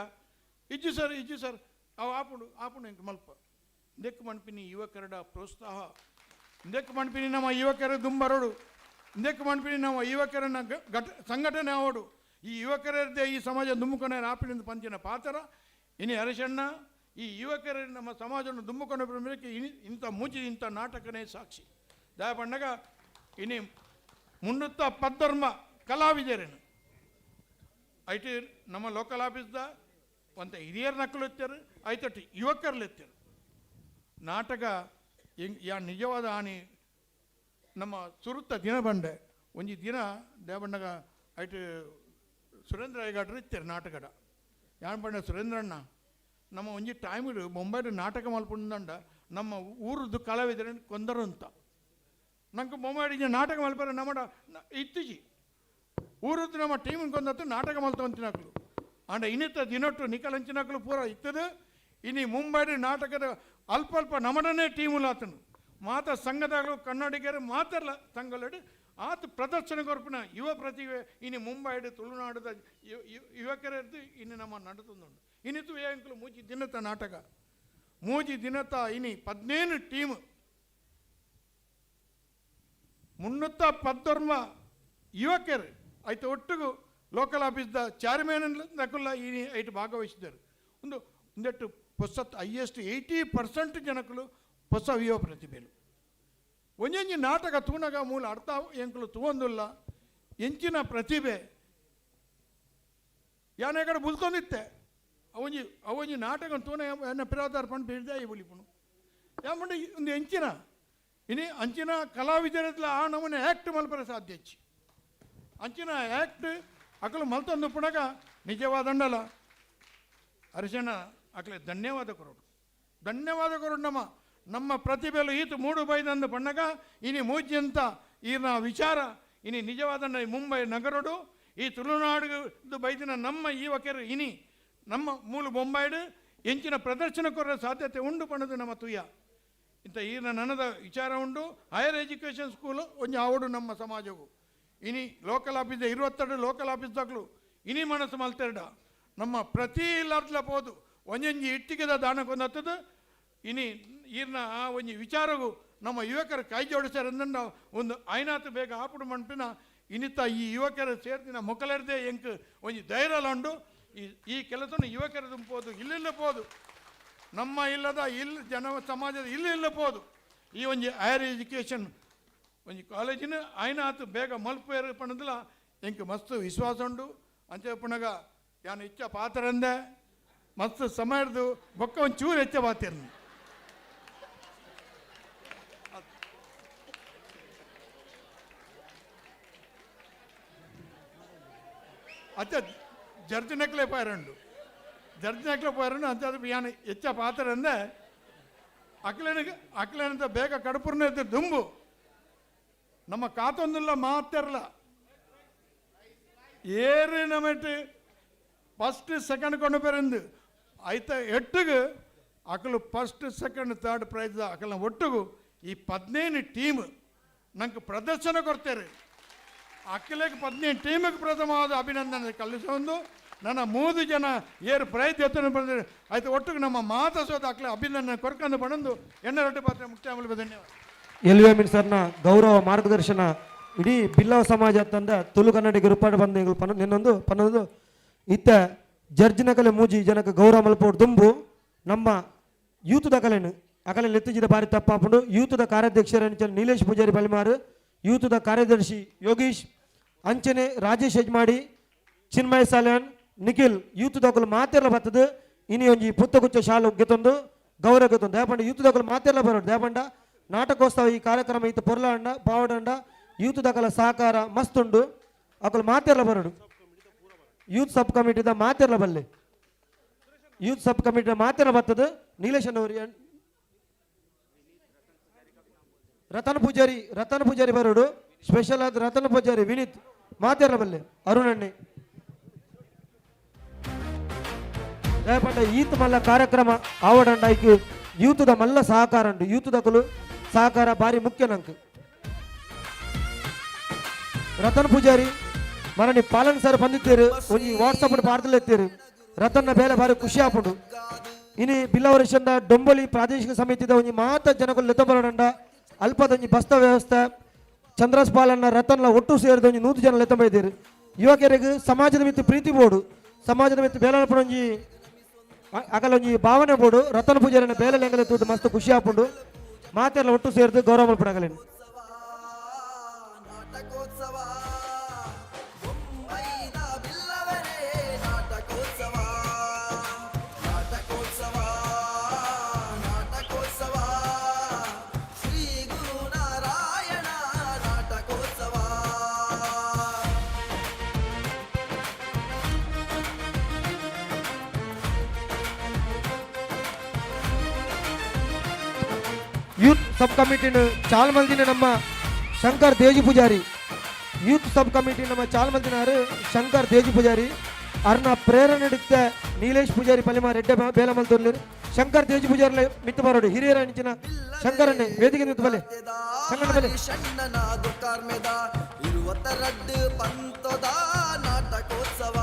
ಇಜ್ಜಿ ಸರ್ ಇಜ್ಜಿ ಸರ್ ಅವು ಆಪುಂಡು ಆಪುಂಡು ಎಂಕ್ ಮಲ್ಪ ಇಂದೆಕ್ ಮಣ್ಪಿನಿ ಯುವಕರಡ ಪ್ರೋತ್ಸಾಹ ಇಂದೆಕ್ ಮಣ್ಪಿನಿ ನಮ್ಮ ಯುವಕರ ದುಂಬರೋಡು ಇಂದೆಕ್ ಮಣ್ಪಿನಿ ನಮ್ಮ ಯುವಕರನ್ನ ಘಟ ಸಂಘಟನೆ ಆವಡು ಈ ಯುವಕರದ್ದೇ ಈ ಸಮಾಜ ದುಮ್ಮುಕೊನೆ ಆಪಿನಿಂದ ಪಂಚಿನ ಪಾತ್ರ ಇನಿ ಹರಿಶಣ್ಣ ಈ ಯುವಕರ ನಮ್ಮ ಸಮಾಜವನ್ನು ದುಮ್ಮುಕೊಂಡು ಮೇಲಕ್ಕೆ ಇಂಥ ಮೂಚಿ ಇಂಥ ನಾಟಕನೇ ಸಾಕ್ಷಿ ದಯ ಪಣ್ಣಗ ಇನಿ ಮುನ್ನುತ್ತ ಪದ್ದರ್ಮ ಕಲಾವಿದರೇನು IT ನಮ್ಮ ಲೋಕಲ್ ಆಫೀಸ್ದ ಒಂತ ಹಿರಿಯರ ನಕಲು ಎತ್ತಾರೆ ಐತಟ್ಟು ಯುವಕರಲ್ಲಿ ಎತ್ತಾರೆ ನಾಟಕ ಯಾ ನಿಜವಾದ ಆನಿ ನಮ್ಮ ಸುರುತ್ತ ದಿನ ಬಂಡೆ ಒಂಜಿ ದಿನ ದೇವಣ್ಣಗ ಐಟ್ ಸುರೇಂದ್ರ ಐಗಾಟ್ರು ಇತ್ತಾರೆ ನಾಟಕಡ ಯಾನ್ ಬಂಡೆ ಸುರೇಂದ್ರಣ್ಣ ನಮ್ಮ ಒಂಜಿ ಟೈಮಿಡು ಬೊಂಬೈಡು ನಾಟಕ ಮಲ್ಪುಂದಂಡ ನಮ್ಮ ಊರದ್ದು ಕಲಾವಿದರನ್ನು ಕೊಂದರು ಅಂತ ನಂಗೆ ಬೊಂಬೈಡಿಗೆ ನಾಟಕ ಮಲ್ಪರ ನಮ್ಮಡ ಇತ್ತೀಚಿ ಊರದ್ದು ನಮ್ಮ ಟೀಮ್ ಕೊಂದತ್ತು ನಾಟಕ ಮಲ್ತವಂತಿನಕ್ಲು ಅಂಡ ಇನ್ನಿತ ದಿನೊಟ್ಟು ನಿಕಲಂಚಿನಕ್ಲು ಪೂರ ಇತ್ತದು ಇನಿ ಮುಂಬೈಡು ನಾಟಕದ ಅಲ್ಪ ಅಲ್ಪ ನಮ್ಮಡನೇ ಟೀಮುಲಾತನು ಮಾತ ಸಂಘದಾಗಲೂ ಕನ್ನಡಿಗರು ಮಾತಲ್ಲ ಸಂಘಲಡು ಆತ ಪ್ರದರ್ಶನ ಕೊರ್ಪಿನ ಯುವ ಪ್ರತಿಭೆ ಇನಿ ಮುಂಬೈಡು ತುಳುನಾಡದ ಯುವಕರದ್ದು ಇನ್ನು ನಮ್ಮ ನಡತುಂದುಂಡು ಇನ್ನಿತು ಏಂಕಲು ಮೂಜಿ ದಿನತ ನಾಟಕ ಮೂಜಿ ದಿನತ ಇನಿ 15 ಟೀಮ್ 319 ಯುವಕರು ಆಯ್ತು ಒಟ್ಟಿಗೂ ಲೋಕಲ್ ಆಫೀಸ್ದ ಚೇರ್ಮನ್ ನಕುಲ್ಲ ಇನಿ ಐಟು ಭಾಗವಹಿಸಿದರು ಒಂದು ಒಂದೆಟ್ಟು ಹೊಸತ್ ಹೈಯೆಸ್ಟ್ 80% ಜನಕಲು ಹೊಸ ಯುವ ಪ್ರತಿಭೆಲು ಒಂಜೊಂಜಿ ನಾಟಕ ತೂನಗ ಮೂಲ ಅರ್ಥ ಎಂಕಲು ತೂವೊಂದುಲ್ಲ ಎಂಚಿನ ಪ್ರತಿಭೆ ಯಾನೇ ಕಡೆ ಬುಲ್ತೊಂದಿತ್ತೆ ಅವೊಂಜಿ ಅವೊಂಜಿ ನಾಟಕ ತೂನ ಎನ್ನ ಪಿರಾದಾರ ಪಂಡು ಬಿಡ್ದೆ ಈ ಬುಲಿಪುನು ಯಾಮಂಡ ಒಂದು ಎಂಚಿನ ಇನಿ ಅಂಚಿನ ಕಲಾವಿದರತ್ಲ ಆ ನಮೂನೆ ಆ್ಯಕ್ಟ್ ಮಲ್ಪರ ಸಾಧ್ಯ ಹೆಚ್ಚು ಅಂಚಿನ ಆ್ಯಕ್ಟ್ ಅಕಲು ಮಲ್ತೊಂದು ಪುಣಗ ನಿಜವಾದಂಡಲ ಅರಿಶಿಣ ಅಕಲೆ ಧನ್ಯವಾದ ಕೊರೋಡು ಧನ್ಯವಾದ ಕೊರೋಡು ನಮ್ಮ ನಮ್ಮ ಪ್ರತಿಭೆಲು ಈತು ಮೂಡು ಬೈದಂದು ಪಣ್ಣಗ ಇನಿ ಮೂಜ್ಯಂತ ಈನ ವಿಚಾರ ಇನಿ ನಿಜವಾದ ಮುಂಬೈ ನಗರಡು ಈ ತುಳುನಾಡು ಬೈದಿನ ನಮ್ಮ ಯುವಕರು ಇನಿ ನಮ್ಮ ಮೂಲ ಬೊಂಬಾಯ್ಡು ಎಂಚಿನ ಪ್ರದರ್ಶನ ಕೊರ ಸಾಧ್ಯತೆ ಉಂಡು ಪಣದು ನಮ್ಮ ತುಯ್ಯ ಇಂಥ ಈನ ನನದ ವಿಚಾರ ಉಂಡು ಹೈಯರ್ ಎಜುಕೇಷನ್ ಸ್ಕೂಲು ಒಂಜಿ ಆವಡು ನಮ್ಮ ಸಮಾಜವು ಇನಿ ಲೋಕಲ್ ಆಫೀಸ್ 22 ಲೋಕಲ್ ಆಫೀಸ್ ದಾಖಲು ಇನಿ ಮನಸ್ಸು ಮಲ್ತೆರಡ ನಮ್ಮ ಪ್ರತಿ ಇಲ್ಲಾರ್ದ್ಲ ಪೋದು ಒಂಜೊಂಜಿ ಇಟ್ಟಿಗೆದ ದಾನಕ್ಕೊಂದತ್ತದು ಇನಿ ಈರ್ನ ಆ ಒಂಜಿ ವಿಚಾರವು ನಮ್ಮ ಯುವಕರು ಕೈ ಜೋಡಿಸ್ಯಾರಂದ ಒಂದು ಐನಾತು ಬೇಗ ಆಪುಡು ಮಣ್ಪಿನ ಇನ್ನಿತ ಈ ಯುವಕರು ಸೇರ್ದಿನ ಮೊಕಲರ್ದೇ ಎಂಕ್ ಒಂಜಿ ಧೈರ್ಯ ಉಂಡು ಈ ಈ ಕೆಲಸವನ್ನು ಯುವಕರು ತುಂಬೋದು ಇಲ್ಲೆಲ್ಲ ಪೋದು ನಮ್ಮ ಇಲ್ಲದ ಇಲ್ಲಿ ಜನ ಸಮಾಜದ ಇಲ್ಲಿ ಇಲ್ಲ ಪೋದು ಈ ಒಂಜಿ ಹೈಯರ್ ಎಜುಕೇಷನ್ ಒಂಜಿ ಕಾಲೇಜಿನ ಐನಾತು ಬೇಗ ಮಲ್ಪೇರು ಪಣದಿಲ್ಲ ಎಂಕ್ ಮಸ್ತ್ ವಿಶ್ವಾಸ ಉಂಡು ಅಂಚೆ ಪುಣಗ ಯಾನು ಇಚ್ಛ ಪಾತ್ರಂದೆ ಮಸ್ತ್ ಸಮಯದ್ದು ಬೊಕ್ಕ ಒಂದು ಚೂರು ಹೆಚ್ಚ ಪಾತಿರ್ನಿ ಅಚ್ಚ ಜರ್ಜಿ ನೆಕ್ಲೆ ಪಾಯರಂಡು ಜರ್ಜಿ ನೆಕ್ಲೆ ಪಾಯರಂಡು ಅಂತ ಅದು ಯಾನು ಹೆಚ್ಚ ಪಾತ್ರಂದೆ ಅಕ್ಲೇನಿಗೆ ಅಕ್ಲೇನಂತ ಬೇಗ ಕಡುಪುರ್ನ ಇದ್ದ ದುಂಬು ನಮ್ಮ ಕಾತೊಂದಿಲ್ಲ ಮಾತಿರಲ್ಲ ಏರು ನಮ್ಮಟ್ಟು ಫಸ್ಟ್ ಸೆಕೆಂಡ್ ಕೊಂಡು ಪೆರಂದು ಐತ ಎಟ್ಟಿಗೆ ಅಕಲು ಫಸ್ಟ್ ಸೆಕೆಂಡ್ ಥರ್ಡ್ ಪ್ರೈಸ್ ಅಕಲ್ನ ಒಟ್ಟಿಗೂ ಈ 15 ಟೀಮ್ ನಂಗೆ ಪ್ರದರ್ಶನ ಕೊಡ್ತಾರೆ ಅಖಿಲಕ್ಕೆ 15 ಟೀಮಿಗೆ ಪ್ರಥಮವಾದ ಅಭಿನಂದನೆ ಕಲ್ಲಿಸೊಂದು ನನ್ನ ಮೂರು ಜನ ಏರು ಪ್ರಯತ್ನ ಬಂದರೆ ಆಯ್ತು ಒಟ್ಟಿಗೆ ನಮ್ಮ ಮಾತಸೋದ ಅಕ್ಲೆ ಅಭಿನಂದನೆ ಕೊರ್ಕಂದು ಪಣಂದು ಎಣ್ಣ ರೊಟ್ಟಿ ಪಾತ್ರೆ ಮುಖ್ಯ ಧನ್ಯವಾದ. ಎಲ್ ವಿ ಅಮೀನ್ ಸರ್ನ ಗೌರವ ಮಾರ್ಗದರ್ಶನ ಇಡೀ ಬಿಲ್ಲವ ಸಮಾಜ ತಂದ ತುಳು ಕನ್ನಡಿಗರು ರೂಪಾಡು ಬಂದ ಪನ ನಿನ್ನೊಂದು ಪನ್ನೊಂದು ಇತ್ತ ಜರ್ಜಿನ ಕಲೆ ಮೂಜಿ ಜನಕ್ಕೆ ಗೌರವ ಮಲ್ಪೋಡು ದುಂಬು ನಮ್ಮ ಯೂತದ ಕಲೆನು ಅಕಲೆ ಲೆತ್ತಿಜಿದ ಬಾರಿ ತಪ್ಪಾಪುಂಡು. ಯೂತದ ಕಾರ್ಯಾಧ್ಯಕ್ಷರ ನೀಲೇಶ್ ಪೂಜಾರಿ ಬಲಿಮಾರು, ಯೂತದ ಕಾರ್ಯದರ್ಶಿ ಯೋಗೀಶ್ ಅಂಚನೆ, ರಾಜೇಶ್ ಯಜ್ಮಾಡಿ, ಚಿನ್ಮಯ್ ಸಾಲ್ಯಾನ್, ನಿಖಿಲ್ ಯೂತದಕಲು ಮಾತೆಲ್ಲ ಬರ್ತದೆ. ಇನಿ ಒಂಜಿ ಪುತ್ತಗುಚ್ಚ ಶಾಲು ಗೆತ್ತೊಂದು ಗೌರವ ಗೆತ್ತೊಂದು ದೇಪಂಡ ಯೂತದಕಲು ಮಾತೆಲ್ಲ ಬರೋಡು. ದೇಪಂಡ ನಾಟಕೋತ್ಸವ ಈ ಕಾರ್ಯಕ್ರಮ ಇತ್ತು ಪೊರ್ಲಾಂಡ ಪಾವಡಂಡ ಯೂತದಕಲ ಸಹಕಾರ ಮಸ್ತುಂಡು ಅಕಲು ಮಾತೆಲ್ಲ ಬರೋಡು. ಯೂತ್ ಸಬ್ ಕಮಿಟಿದ ಮಾತೆಲ್ಲ ಬಲ್ಲೆ, ಯೂತ್ ಸಬ್ ಕಮಿಟಿದ ಮಾತೆಲ್ಲ ಬರ್ತದೆ. ನೀಲೇಶ್ ಅವರು ರತನ್ ಪೂಜಾರಿ, ರತನ್ ಪೂಜಾರಿ ಬರೋಡು ಸ್ಪೆಷಲ್ ಆದ ರತನ್ ಪೂಜಾರಿ ವಿನೀತ್ ಮಾತೆಲ್ಲ ಬಲ್ಲೆ ಅರುಣಣ್ಣೆ. ದಯಪಂಡ ಈತ್ ಮಲ್ಲ ಕಾರ್ಯಕ್ರಮ ಆವಡಂಡ ಐಕ್ ಯೂತದ ಮಲ್ಲ ಸಹಕಾರ ಉಂಡು. ಯೂತದಕಲು ಸಹಕಾರ ಬಾರಿ ಮುಖ್ಯ ನಂಕ್. ರತನ್ ಪೂಜಾರಿ ಮರಣಿ ಪಾಲನ್ ಸರ್ ಬಂದಿತ್ತೀರು, ಒಂಜಿ ವಾಟ್ಸಪ್ ಪಾಡ್ದಲ್ಲ ಎತ್ತೀರು. ರತನ್ನ ಬೇಲೆ ಬಾರಿ ಖುಷಿ ಆಪುಂಡು. ಇನಿ ಬಿಲ್ಲವರಿಷಂದ ಡೊಂಬೊಲಿ ಪ್ರಾದೇಶಿಕ ಸಮಿತಿದ ಒಂಜಿ ಮಾತ ಜನಕುಲು ಲೆತ್ತ ಅಲ್ಪದೊಂಜಿ ಬಸ್ತ ವ್ಯವಸ್ಥೆ ಚಂದ್ರಸ್ ಪಾಲನ್ನ ರತನ್ಲ ಒಟ್ಟು ಸೇರಿದ ಒಂಜಿ 100 ಜನ ಲೆತ್ತ ಬೈದಿರು. ಯುವಕರಿಗೆ ಸಮಾಜದ ಮಿತ್ತು ಪ್ರೀತಿ ಬೋಡು, ಸಮಾಜದ ಮಿತ್ತು ಬೇಲನಪುರ ಒಂಜಿ ಅಗಲೊಂಜಿ ಭಾವನೆ ಬೋಡು. ರತನ್ ಪೂಜಾರಿನ ಬೇಲೆ ಲೆಂಗಲೆ ತೂದು ಮಸ್ತ್ ಖುಷಿ ಆಪುಂಡು. ಮಾತೆಲ್ಲ ಒಟ್ಟು ಸೇರಿದು ಗೌರವ ಮಲ್ಪಡಗಲೇನು. ಯೂತ್ ಸಬ್ ಕಮಿಟಿನ ಚಾಲ್ಮಲ್ದಿನ ನಮ್ಮ Shankar Deji Pujari, youth sub committee ನಮ್ಮ ಚಾಲ್ಮಲ್ದಿನಾರು ಶಂಕರ್ ದೇಜಿ ಪೂಜಾರಿ ಅರ್ನ ಪ್ರೇರಣೆ ಇತ್ತ ನೀಲೇಶ್ ಪೂಜಾರಿ ಪಲಿಮಾರ್ ಎಡ್ಡೆ ಬೇಲಮಲ್ ಶಂಕರ್ ದೇಜಿ ಪೂಜಾರಿ ಮಿತ್ತು ಬರೋಡು ಹಿರಿಯರ ಅಂಚಿನ ಶಂಕರನ್ನೇ ವೇದಿಕೆ ನಿಂತು ಬಲೆ ಶಂಕರನ ಬಲೆ. ನಾಟಕೋತ್ಸವ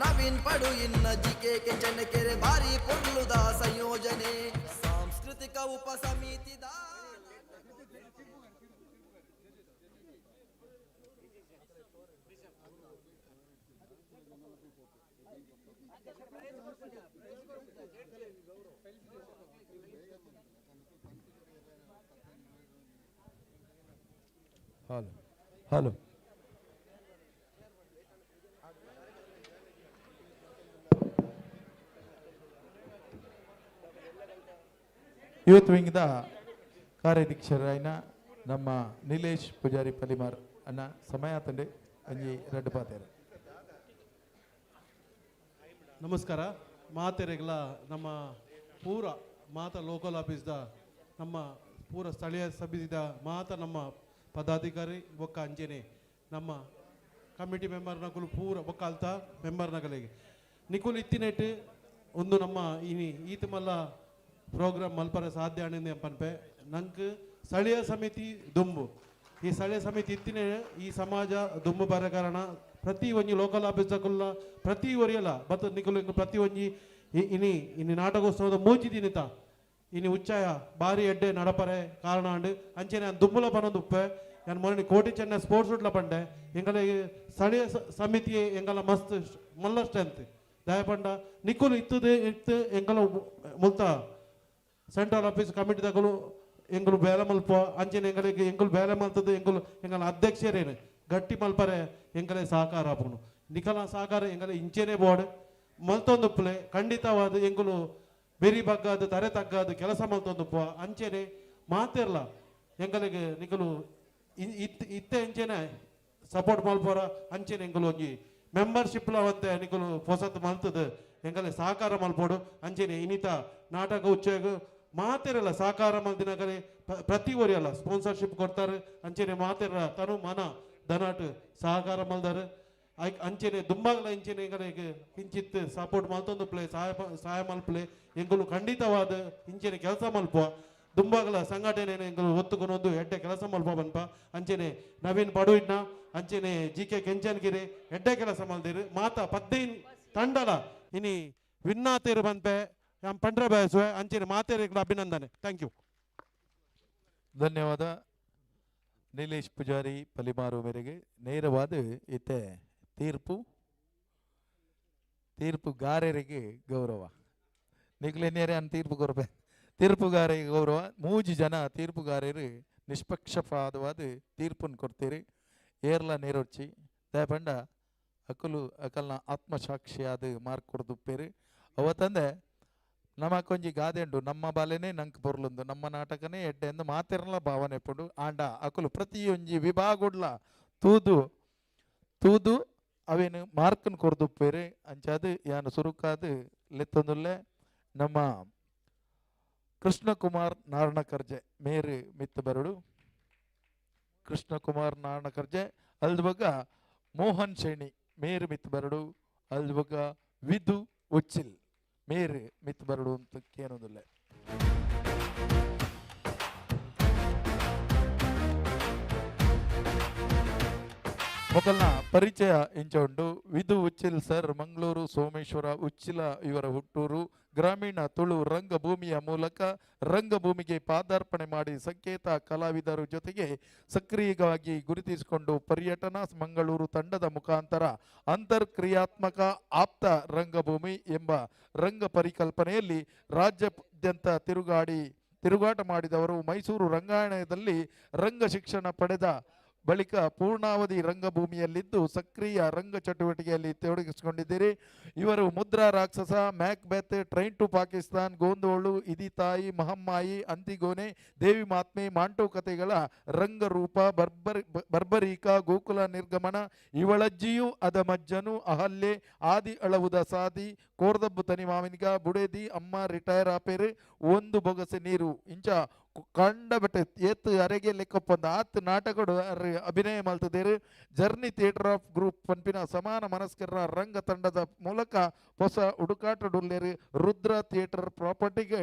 ನವೀನ್ ಪಡು ಇನ್ನ ಜಿಕೆ ಕೆಂಚನಕೆರೆ ಭಾರಿ ಪೊರ್ಲುದ ಸಂಯೋಜನೆ ಸಾಂಸ್ಕೃತಿಕ ಉಪಸಮಿತಿದ ಹಲೋ ಹಲೋ ಯೂತ್ ವಿಂಗ್ದ ಕಾರ್ಯಾಧ್ಯಕ್ಷರಾಯಿನ ನಮ್ಮ ನೀಲೇಶ್ ಪೂಜಾರಿ ಪಲಿಮಾರ್ ಅಣ್ಣ ಸಮಯ ತಂಡೆ ಅಂಜಿ ರಡ್ಡು ಪಾತೇರು. ನಮಸ್ಕಾರ ಮಾತೆರೆಗ್ಲ ನಮ್ಮ ಪೂರ ಮಾತ ಲೋಕಲ್ ಆಫೀಸ್ದ ನಮ್ಮ ಪೂರ ಸ್ಥಳೀಯ ಸಮಿತಿದ ಮಾತ ನಮ್ಮ ಪದಾಧಿಕಾರಿ ಬೊಕ್ಕ ಅಂಜನೆ ನಮ್ಮ ಕಮಿಟಿ ಮೆಂಬರ್ನಕುಲು ಪೂರ ಬೊಕ್ಕ ಅಲ್ತ ಮೆಂಬರ್ನಕಲಿಗೆ ನಿಕುಲು ಇತ್ತಿನೆಟ್ ಒಂದು ನಮ್ಮ ಇನಿ ಈತ ಮಲ್ಲ ಪ್ರೋಗ್ರಾಮ್ ಮಲ್ಪರ ಸಾಧ್ಯ ಅಣ್ಣ ಪನ್ಪೆ ನಂಗೆ ಸ್ಥಳೀಯ ಸಮಿತಿ ದುಂಬು ಈ ಸ್ಥಳೀಯ ಸಮಿತಿ ಇತ್ತಿನೇ ಈ ಸಮಾಜ ದುಂಬು ಬರ ಕಾರಣ ಪ್ರತಿ ಒಂಜಿ ಲೋಕಲ್ ಆಫೀಸ್ ಪ್ರತಿ ಒರಿಯಲ್ಲ ಬತ್ತ ನಿಕುಲು ಪ್ರತಿ ಒಂಜಿ ಇನಿ ಇನಿ ನಾಟಕೋತ್ಸವದ ಮೂಜಿ ದಿನಿತ ಇನಿ ಉಚ್ಚಾಯ ಬಾರಿ ಎಡ್ಡೆ ನಡಪರೆ ಕಾರಣ ಅಂಡ್ ಅಂಚೆನೆ ದುಂಬುಲ ಪನೊಂದು ಉಪ್ಪೆ ನಾನು ಮೊನ್ನೆ ಕೋಟಿ ಚೆನ್ನ ಸ್ಪೋರ್ಟ್ಸ್ ಉಡ್ಲ ಪಂಡೆ ಎಂಗಲ ಸ್ಥಳೀಯ ಸಮಿತಿ ಎಂಗಲ ಮಸ್ತ್ ಮಲ್ಲ ಸ್ಟ್ರೆಂತ್ ದಯಪಂಡ ನಿಕುಲು ಇತ್ತದೆ ಇತ್ತು ಎಂಗಲ ಮುಲ್ತ ಸೆಂಟ್ರಲ್ ಆಫೀಸ್ ಕಮಿಟಿ ತಗಲು ಎಂಗುಲು ಬೇಲೆ ಮಲ್ಪ ಅಂಚೆನೆ ಎಂಗಳಿಗೆ ಎಂಗುಲು ಬೇಲೆ ಮಲ್ತದ್ದು ಎಂಗುಲು ಎಂಗಲ ಅಧ್ಯಕ್ಷರೇನು ಗಟ್ಟಿ ಮಲ್ಪರೆ ಎಂಗಲೇ ಸಹಕಾರ ಆಪುನು ನಿಕಲ ಸಹಕಾರ ಎಂಗಲ ಇಂಚೆನೆ ಬೋರ್ಡ್ ಮಲ್ತೊಂದುಪ್ಪಲೆ ಖಂಡಿತವಾದ ಎಂಗುಲು ಬೆರಿ ಬಗ್ಗಾದು ತರೆ ತಗ್ಗಾದು ಕೆಲಸ ಮಲ್ತೊಂದುಪ್ಪ ಅಂಚೆನೆ ಮಾತಿರ್ಲ ಎಂಗಲಿಗೆ ನಿಕಲು ಇತ್ತೆ ಅಂಚೆನೆ ಸಪೋರ್ಟ್ ಮಲ್ಪೋರ ಅಂಚೆನೆ ಎಂಗುಲು ಒಂಜಿ ಮೆಂಬರ್ಶಿಪ್ಲ ಅವತ್ತೆ ನಿಕಲು ಪೊಸತ್ ಮಲ್ತದ ಎಂಗಲೆ ಸಹಕಾರ ಮಲ್ಪೋಡು ಅಂಚೆನೆ ಇನ್ನಿತ ನಾಟಕ ಉಚ್ಚಗ ಮಾತಿರಲ್ಲ ಸಹಕಾರ ಮಲ್ದಿನಗಲೆ ಪ್ರತಿ ಒರಿಯಲ್ಲ ಸ್ಪಾನ್ಸರ್ಶಿಪ್ ಕೊಡ್ತಾರೆ ಅಂಚೆನೆ ಮಾತಿರ ತನು ಮನ ದನಾಟ್ ಸಹಕಾರ ಮಲ್ದಾರೆ ಅಂಚೆನೆ ದುಂಬಾಗ್ಲ ಅಂಚೆನೆ ಎಂಗಲಿಗೆ ಕಿಂಚಿತ್ ಸಪೋರ್ಟ್ ಮಲ್ತೊಂದು ಪ್ಲೇ ಸಹಾಯ ಸಹಾಯ ಮಲ್ಪಲೆ ಎಂಗುಲು ಖಂಡಿತವಾದ ಇಂಚೆನೆ ಕೆಲಸ ಮಲ್ಪುವ. ದುಂಬಾಗಲ ಸಂಘಟನೆ ಎಂಕುಲು ಒತ್ತುಕೊನೊಂದು ಎಡ್ಡೆ ಕೆಲಸ ಮಲ್ಪ ಪನ್ಪ. ಅಂಚೆನೆ ನವೀನ್ ಪಡುವಿಡ್ನ ಅಂಚೆನೆ ಜಿ ಕೆ ಕೆಂಚನ್ಗಿರಿ ಎಡ್ಡೆ ಕೆಲಸ ಮಲ್ದಿರು ಮಾತ 15 ತಂಡಲ ಇನಿ ವಿನ್ನಾತೇರು ಪನ್ಪೆ ಯಾನ್ ಪಂಡ್ರೆ ಬಯಸುವೆ. ಅಂಚೆನೆ ಮಾತೇರಿಗೆ ಅಭಿನಂದನೆ. Thank you. ಧನ್ಯವಾದ ನೀಲೇಶ್ ಪೂಜಾರಿ ಪಲಿಮಾರು ಮೇರೆಗೆ. ನೇರವಾದ ಇತ್ತೆ ತೀರ್ಪು, ತೀರ್ಪುಗಾರರಿಗೆ ಗೌರವ. ನಿಗ್ಲೇನೇರೆ ಅನ್ ತೀರ್ಪು ಕೊರಪೆ, ತೀರ್ಪುಗಾರರಿಗೆ ಗೌರವ. 3 ಜನ ತೀರ್ಪುಗಾರರು ನಿಷ್ಪಕ್ಷಪಾತವಾದ ತೀರ್ಪನ್ನು ಕೊಡ್ತೀರಿ. ಏರ್ಲ ನೀರೊಚ್ಚಿ ದಯಪಂಡ ಅಕಲು ಅಕಲ್ನ ಆತ್ಮಸಾಕ್ಷಿಯಾದ ಮಾರ್ಕ್ ಕೊಡ್ದುಪ್ಪೇರು. ಅವತ್ತಂದೆ ನಮಕೊಂಜಿ ಗಾದೆ ಉಂಡು, ನಮ್ಮ ಬಾಲೆನೇ ನಂಕ್ ಪೊರ್ಲುಂದು, ನಮ್ಮ ನಾಟಕನೇ ಎಡ್ಡೆ ಎಂದು ಮಾತಿರಲ ಭಾವನೆ ಪುಂಡು. ಆಂಡ ಅಕಲು ಪ್ರತಿಯೊಂಜಿ ವಿಭಾಗುಡ್ಲ ತೂದು ತೂದು ಅವೇನು ಮಾರ್ಕನ್ ಕೊರ್ದುಪ್ಪೇರು. ಅಂಚಾದು ಯಾನು ಸುರುಕಾದು ಲೆತ್ತೊಂದುಲ್ಲೆ ನಮ್ಮ ಕೃಷ್ಣಕುಮಾರ್ ನಾರಣಕರ್ಜೆ ಮೇರು ಮಿತ್ತು ಬರಡು. ಕೃಷ್ಣಕುಮಾರ್ ನಾರಣಕರ್ಜೆ ಅಲ್ದ ಬಗ್ಗ ಮೋಹನ್ ಶೇಣಿ ಮೇರು ಮಿತ್ತು ಬರಡು. ಅಲ್ದ ಬಗ್ಗ ವಿಧು ಉಚ್ಚಿಲ್ ಮೇರು ಮಿತ್ತು ಬರಡು ಅಂತ ಕೇನೊಂದುಲ್ಲೆ. ಮೊಕಲ್ನ ಪರಿಚಯ ಇಂಚ ಉಂಡು. ವಿಧು ಉಚ್ಚಿಲ್ ಸರ್ ಮಂಗಳೂರು ಸೋಮೇಶ್ವರ ಉಚ್ಚಿಲ ಇವರ ಹುಟ್ಟೂರು. ಗ್ರಾಮೀಣ ತುಳು ರಂಗಭೂಮಿಯ ಮೂಲಕ ರಂಗಭೂಮಿಗೆ ಪಾದಾರ್ಪಣೆ ಮಾಡಿ ಸಂಕೇತ ಕಲಾವಿದರ ಜೊತೆಗೆ ಸಕ್ರಿಯವಾಗಿ ಗುರುತಿಸಿಕೊಂಡು ಪರ್ಯಟನ ಮಂಗಳೂರು ತಂಡದ ಮುಖಾಂತರ ಅಂತರ್ಕ್ರಿಯಾತ್ಮಕ ಆಪ್ತ ರಂಗಭೂಮಿ ಎಂಬ ರಂಗ ಪರಿಕಲ್ಪನೆಯಲ್ಲಿ ರಾಜ್ಯಾದ್ಯಂತ ತಿರುಗಾಟ ಮಾಡಿದವರು. ಮೈಸೂರು ರಂಗಾಯಣದಲ್ಲಿ ರಂಗ ಶಿಕ್ಷಣ ಪಡೆದ ಬಳಿಕ ಪೂರ್ಣಾವಧಿ ರಂಗಭೂಮಿಯಲ್ಲಿದ್ದು ಸಕ್ರಿಯ ರಂಗ ಚಟುವಟಿಕೆಯಲ್ಲಿ ತೊಡಗಿಸಿಕೊಂಡಿದ್ದೀರಿ. ಇವರು Mudra Rakshasa, Macbeth, train to Pakistan, Gondolu, Iditai, Mahammayi, Antigone, Devi Mahatme, Manto ಕಥೆಗಳ ರಂಗರೂಪ, ಬರ್ಬರೀಕ, ಗೋಕುಲ ನಿರ್ಗಮನ, ಇವಳಜ್ಜಿಯು ಅದಮಜ್ಜನು, ಅಹಲ್ಯೆ, ಆದಿ ಅಳವುದ ಸಾದಿ, ಕೋರ್ದಬ್ಬು ತನಿ ಮಾವಿನಿಗ, ಬುಡೇದಿ, ಅಮ್ಮ ರಿಟೈರ್ ಆಪೇರು, ಒಂದು ಬೊಗಸೆ ನೀರು ಇಂಚ ಕಂಡಬಟ್ಟೆ ಏತ್ ಅರೆಗೆ ಲೆಕ್ಕಪ್ಪಂದ ಆತ್ ನಾಟಕಡು ಅಭಿನಯ ಮಲ್ತದೇರು. ಜರ್ನಿ ಥಿಯೇಟರ್ ಆಫ್ ಗ್ರೂಪ್ ಪನ್ಪಿನ ಸಮಾನ ಮನಸ್ಕರ ರಂಗ ತಂಡದ ಮೂಲಕ ಹೊಸ ಹುಡುಕಾಟಡುಲ್ಲೇರು. ರುದ್ರ ಥಿಯೇಟರ್ ಪ್ರಾಪರ್ಟಿಗೆ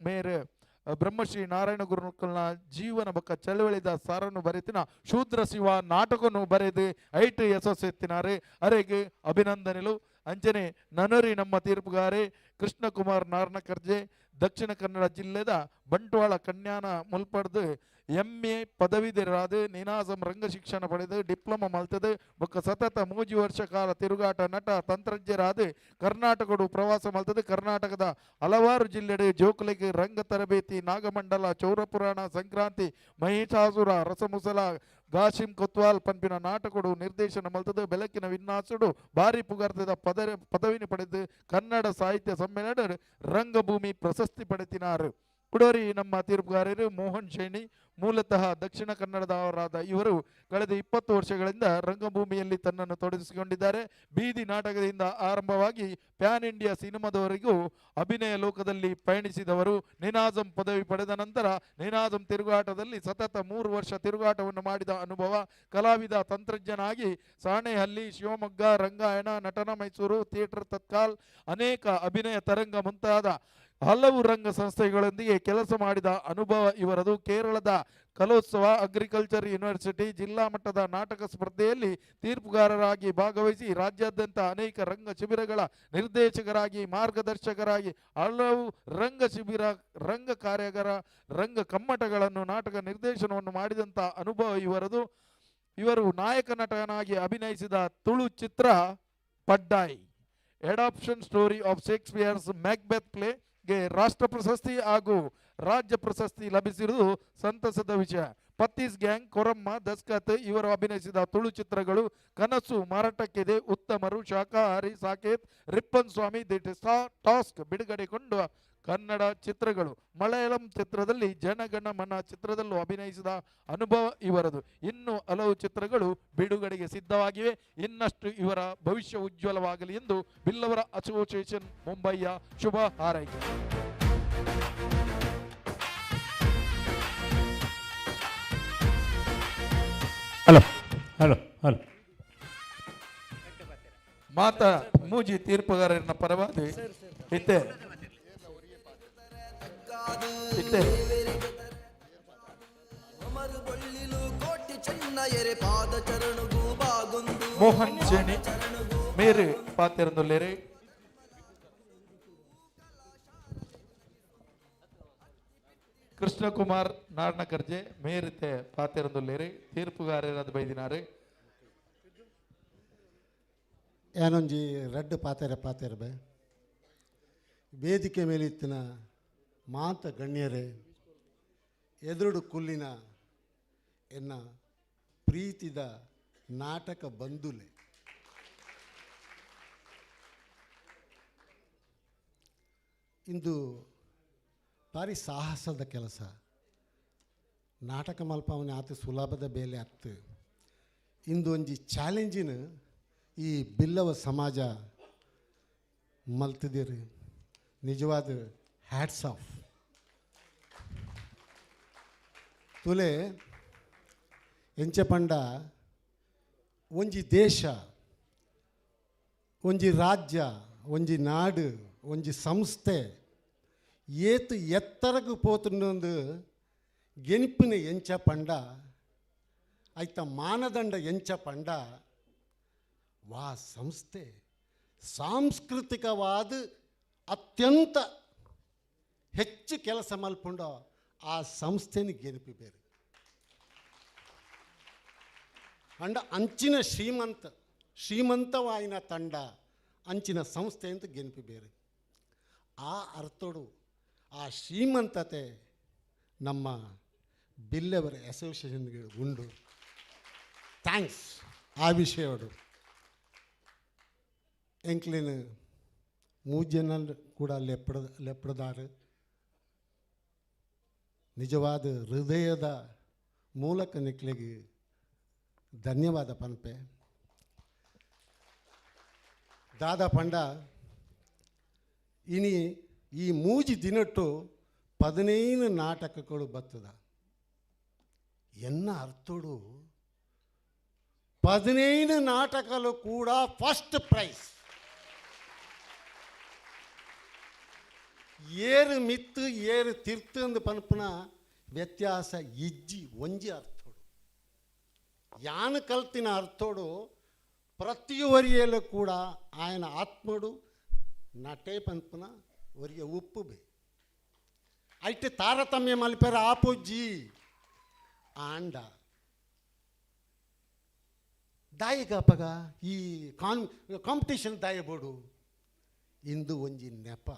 ಮೇರೆ ಬ್ರಹ್ಮಶ್ರೀ ನಾರಾಯಣ ಗುರುಕುಲ್ನ ಜೀವನ ಬೊಕ್ಕ ಚಳವಳಿದ ಸಾರನ್ನು ಬರೆತಿನ ಶೂದ್ರ ಶಿವ ನಾಟಕವನ್ನು ಬರೆದು ಐಟ್ ಯಶಸ್ಸೆತ್ತಿನಾರೆ. ಅರೆಗೆ ಅಭಿನಂದನೆಲು. ಅಂಚನೆ ನನರಿ ನಮ್ಮ ತೀರ್ಪುಗಾರೆ ಕೃಷ್ಣಕುಮಾರ್ ನಾರ್ನಕರ್ಜೆ ದಕ್ಷಿಣ ಕನ್ನಡ ಜಿಲ್ಲೆದ ಬಂಟ್ವಾಳ ಕನ್ಯಾನ ಮುಲ್ಪಡ್ದು ಎಂ.ಎ. ಪದವೀಧರಾದ ನೀನಾಸಂ ರಂಗ ಶಿಕ್ಷಣ ಪಡೆದು ಡಿಪ್ಲೊಮಾ ಮಲ್ತದೆ ಬೊಕ್ಕ ಸತತ 3 ವರ್ಷ ಕಾಲ ತಿರುಗಾಟ ನಟ ತಂತ್ರಜ್ಞರಾದ ಕರ್ನಾಟಕಡು ಪ್ರವಾಸ ಮಲ್ತದೆ. ಕರ್ನಾಟಕದ ಹಲವಾರು ಜಿಲ್ಲೆಡೆ ಜೋಕುಲಿಗೆ ರಂಗ ತರಬೇತಿ, ನಾಗಮಂಡಲ, ಚೌರಪುರಾಣ, ಸಂಕ್ರಾಂತಿ, ಮಹಿಷಾಸುರ, ರಸಮುಸಲ, ಗಾಶಿಂ ಕೊತ್ವಾಲ್ ಪನ್ಪಿನ ನಾಟಕಡು ನಿರ್ದೇಶನ ಮಲ್ತದೆ. ಬೆಳಕಿನ ವಿನ್ಯಾಸಡು ಭಾರಿ ಪುಗರ್ತದ ಪದವಿನ ಪಡೆದು ಕನ್ನಡ ಸಾಹಿತ್ಯ ಸಮ್ಮೇಳನ ರಂಗಭೂಮಿ ಪ್ರಶಸ್ತಿ ಪಡೆತಿನಾರು. ಕುಡೋರಿ ನಮ್ಮ ತೀರ್ಪುಗಾರರು ಮೋಹನ್ ಶೇಣಿ ಮೂಲತಃ ದಕ್ಷಿಣ ಕನ್ನಡದವರಾದ ಇವರು ಕಳೆದ 20 ವರ್ಷಗಳಿಂದ ರಂಗಭೂಮಿಯಲ್ಲಿ ತನ್ನನ್ನು ತೊಡಗಿಸಿಕೊಂಡಿದ್ದಾರೆ. ಬೀದಿ ನಾಟಕದಿಂದ ಆರಂಭವಾಗಿ ಪ್ಯಾನ್ ಇಂಡಿಯಾ ಸಿನಿಮಾದವರೆಗೂ ಅಭಿನಯ ಲೋಕದಲ್ಲಿ ಪಯಣಿಸಿದವರು. ನಿನಾಜಂ ಪದವಿ ಪಡೆದ ನಂತರ ನಿನಾಜಂ ತಿರುಗಾಟದಲ್ಲಿ ಸತತ 3 ವರ್ಷ ತಿರುಗಾಟವನ್ನು ಮಾಡಿದ ಅನುಭವ. ಕಲಾವಿದ ತಂತ್ರಜ್ಞನಾಗಿ ಸಾಣೆಹಳ್ಳಿ, ಶಿವಮೊಗ್ಗ, ರಂಗಾಯಣ, ನಟನ ಮೈಸೂರು, ಥಿಯೇಟರ್ ತತ್ಕಾಲ್, ಅನೇಕ ಅಭಿನಯ ತರಂಗ ಮುಂತಾದ ಹಲವು ರಂಗ ಸಂಸ್ಥೆಗಳೊಂದಿಗೆ ಕೆಲಸ ಮಾಡಿದ ಅನುಭವ ಇವರದು. ಕೇರಳದ ಕಲೋತ್ಸವ, ಅಗ್ರಿಕಲ್ಚರ್ ಯೂನಿವರ್ಸಿಟಿ ಜಿಲ್ಲಾ ಮಟ್ಟದ ನಾಟಕ ಸ್ಪರ್ಧೆಯಲ್ಲಿ ತೀರ್ಪುಗಾರರಾಗಿ ಭಾಗವಹಿಸಿ ರಾಜ್ಯಾದ್ಯಂತ ಅನೇಕ ರಂಗ ಶಿಬಿರಗಳ ನಿರ್ದೇಶಕರಾಗಿ, ಮಾರ್ಗದರ್ಶಕರಾಗಿ ಹಲವು ರಂಗ ಶಿಬಿರ, ರಂಗ ಕಾರ್ಯಾಗಾರ, ರಂಗ ಕಮ್ಮಟಗಳನ್ನು, ನಾಟಕ ನಿರ್ದೇಶನವನ್ನು ಮಾಡಿದಂಥ ಅನುಭವ ಇವರದು. ಇವರು ನಾಯಕ ನಟನಾಗಿ ಅಭಿನಯಿಸಿದ ತುಳು ಚಿತ್ರ Paddayi, adaptation story of Shakespeare's Macbeth play ಗೆ ರಾಷ್ಟ್ರ ಪ್ರಶಸ್ತಿ ಹಾಗೂ ರಾಜ್ಯ ಪ್ರಶಸ್ತಿ ಲಭಿಸಿರುವುದು ಸಂತಸದ ವಿಷಯ. ಪತ್ತೀಸ್ ಗ್ಯಾಂಗ್, ಕೊರಮ್ಮ, ದಸ್ಕತ್ ಇವರು ಅಭಿನಯಿಸಿದ ತುಳು ಚಿತ್ರಗಳು ಕನಸು ಮಾರಾಟಕ್ಕಿದೆ, ಉತ್ತಮರು, ಶಾಕಾಹಾರಿ, ಸಾಕೇತ್, ರಿಪ್ಪನ್ ಸ್ವಾಮಿ, the task ಬಿಡುಗಡೆಗೊಂಡ ಕನ್ನಡ ಚಿತ್ರಗಳು. ಮಲಯಾಳಂ ಚಿತ್ರದಲ್ಲಿ ಜನಗಣ ಮನ ಚಿತ್ರದಲ್ಲೂ ಅಭಿನಯಿಸಿದ ಅನುಭವ ಇವರದು. ಇನ್ನು ಹಲವು ಚಿತ್ರಗಳು ಬಿಡುಗಡೆಗೆ ಸಿದ್ಧವಾಗಿವೆ. ಇನ್ನಷ್ಟು ಇವರ ಭವಿಷ್ಯ ಉಜ್ವಲವಾಗಲಿ ಎಂದು ಬಿಲ್ಲವರ ಅಸೋಸಿಯೇಷನ್ ಮುಂಬಯಿಯ ಶುಭ ಹಾರೈಕೆ. ಹಲೋ ಹಲೋ ಹಲೋ ಮಾತಾ ಮೂಜಿ ತೀರ್ಪುಗಾರನ ಪರವಾಗಿ ಇತ್ತೆ ಇತ್ತೆ ಚೆನ್ನಯರೆ ಪಾದ ಚರಣಗು ಬಾಗೊಂದು. ಮೋಹನ್ ಚೇಣಿ ಮೇರು ಪಾತೆರಂದುಲ್ಲೇರು. ಕೃಷ್ಣಕುಮಾರ್ ನಾಡ್ನಕರ್ಜೆ ಮೇರಿತೆ ಪಾತೆರಂದುಲ್ಲೇರು. ತೀರ್ಪುಗಾರರಾದ ಬೈದಿನಾರು. ಯಾನೊಂಜಿ ರಡ್ಡ್ ಪಾತೆರ ಪಾತೆರಬೆ ವೇದಿಕೆ ಮೇಲಿತ್ತಿನ ಮಾತ ಗಣ್ಯರೇ, ಎದುರುಡು ಕುಲ್ಲಿನ ಎನ್ನ ಪ್ರೀತಿದ ನಾಟಕ ಬಂಧುಲೆ, ಇಂದು ಭಾರಿ ಸಾಹಸದ ಕೆಲಸ. ನಾಟಕ ಮಲ್ಪವನೆ ಆತ ಸುಲಭದ ಬೇಲೆ ಅತ್ತು. ಇಂದು ಒಂಜಿ ಚಾಲೆಂಜಿನ ಈ ಬಿಲ್ಲವ ಸಮಾಜ ಮಲ್ತಿದ್ದೀರಿ, ನಿಜವಾದ ಹ್ಯಾಟ್ಸ್ ಆಫ್. ತುಲೆ ಎಂಚ ಪಂಡ ಒಂಜಿ ದೇಶ, ಒಂಜಿ ರಾಜ್ಯ, ಒಂಜಿ ನಾಡು, ಒಂಜಿ ಸಂಸ್ಥೆ ಏತು ಎತ್ತರಗು ಪೋತುಂಡೊಂದು ಗೆನಿಪಿನ ಎಂಚ ಪಂಡ ಐತ ಮಾನದಂಡ ಎಂಚ ಪಂಡ ವಾ ಸಂಸ್ಥೆ ಸಾಂಸ್ಕೃತಿಕವಾದ ಅತ್ಯಂತ ಹೆಚ್ಚು ಕೆಲಸ ಮಲ್ಪುಂಡೋ ಆ ಸಂಸ್ಥೆನ ಗೆನಿಪಿ ಬೇರೆ. ಅಂಡ ಅಂಚಿನ ಶ್ರೀಮಂತವಾಯಿನ ತಂಡ ಅಂಚಿನ ಸಂಸ್ಥೆ ಅಂತ ಗೆನಿಪಿ ಬೇರೆ. ಆ ಅರ್ಥೋಡು ಆ ಶ್ರೀಮಂತತೆ ನಮ್ಮ ಬಿಲ್ಲವರ ಅಸೋಸಿಯೇಷನ್ಗೆ ಉಂಡು. Thanks ಆ ವಿಷಯಡು. ಎಂಕ್ಲಿನ ಮೂಜನ ಕೂಡ ಲೆಪ್ಪಡದಾರು ನಿಜವಾದ ಹೃದಯದ ಮೂಲಕ ನಿಕ್ಲಿಗೆ ಧನ್ಯವಾದ ಪನ್ಪೆ. ದಾದಾ ಪಂಡ ಇನಿ ಈ ಮೂಜಿ ದಿನಟ್ಟು 15 ನಾಟಕಗಳು ಬತ್ತದ. ಎನ್ನ ಅರ್ಥೋಡು 15 ನಾಟಕಗಳು ಕೂಡ ಫಸ್ಟ್ ಪ್ರೈಸ್. ಏರು ಮಿತ್ತು ಏರು ತಿರ್ತು ಅಂದು ಪನ್ಪುನ ವ್ಯತ್ಯಾಸ ಇಜ್ಜಿ ಒಂಜಿ ಅರ್ಥೋಡು. ಯಾನು ಕಲ್ತಿನ ಅರ್ಥೋಡು ಪ್ರತಿಯೊರಿಯಲ್ಲೂ ಕೂಡ ಆಯನ ಆತ್ಮಡು ನಟೆ ಪನ್ಪುನ ಒರಿಯ ಉಪ್ಪು ಬೇ ಐಟ್ ತಾರತಮ್ಯ ಮಲ್ಪೆರ ಆಪುಜ್ಜಿ ಆಂಡ ದಾಯಿಗಪಗ ಈ ಕಾಂಪಿಟೇಷನ್ ದಾಯಬೋಡು ಇಂದು ಒಂಜಿ ನೆಪ.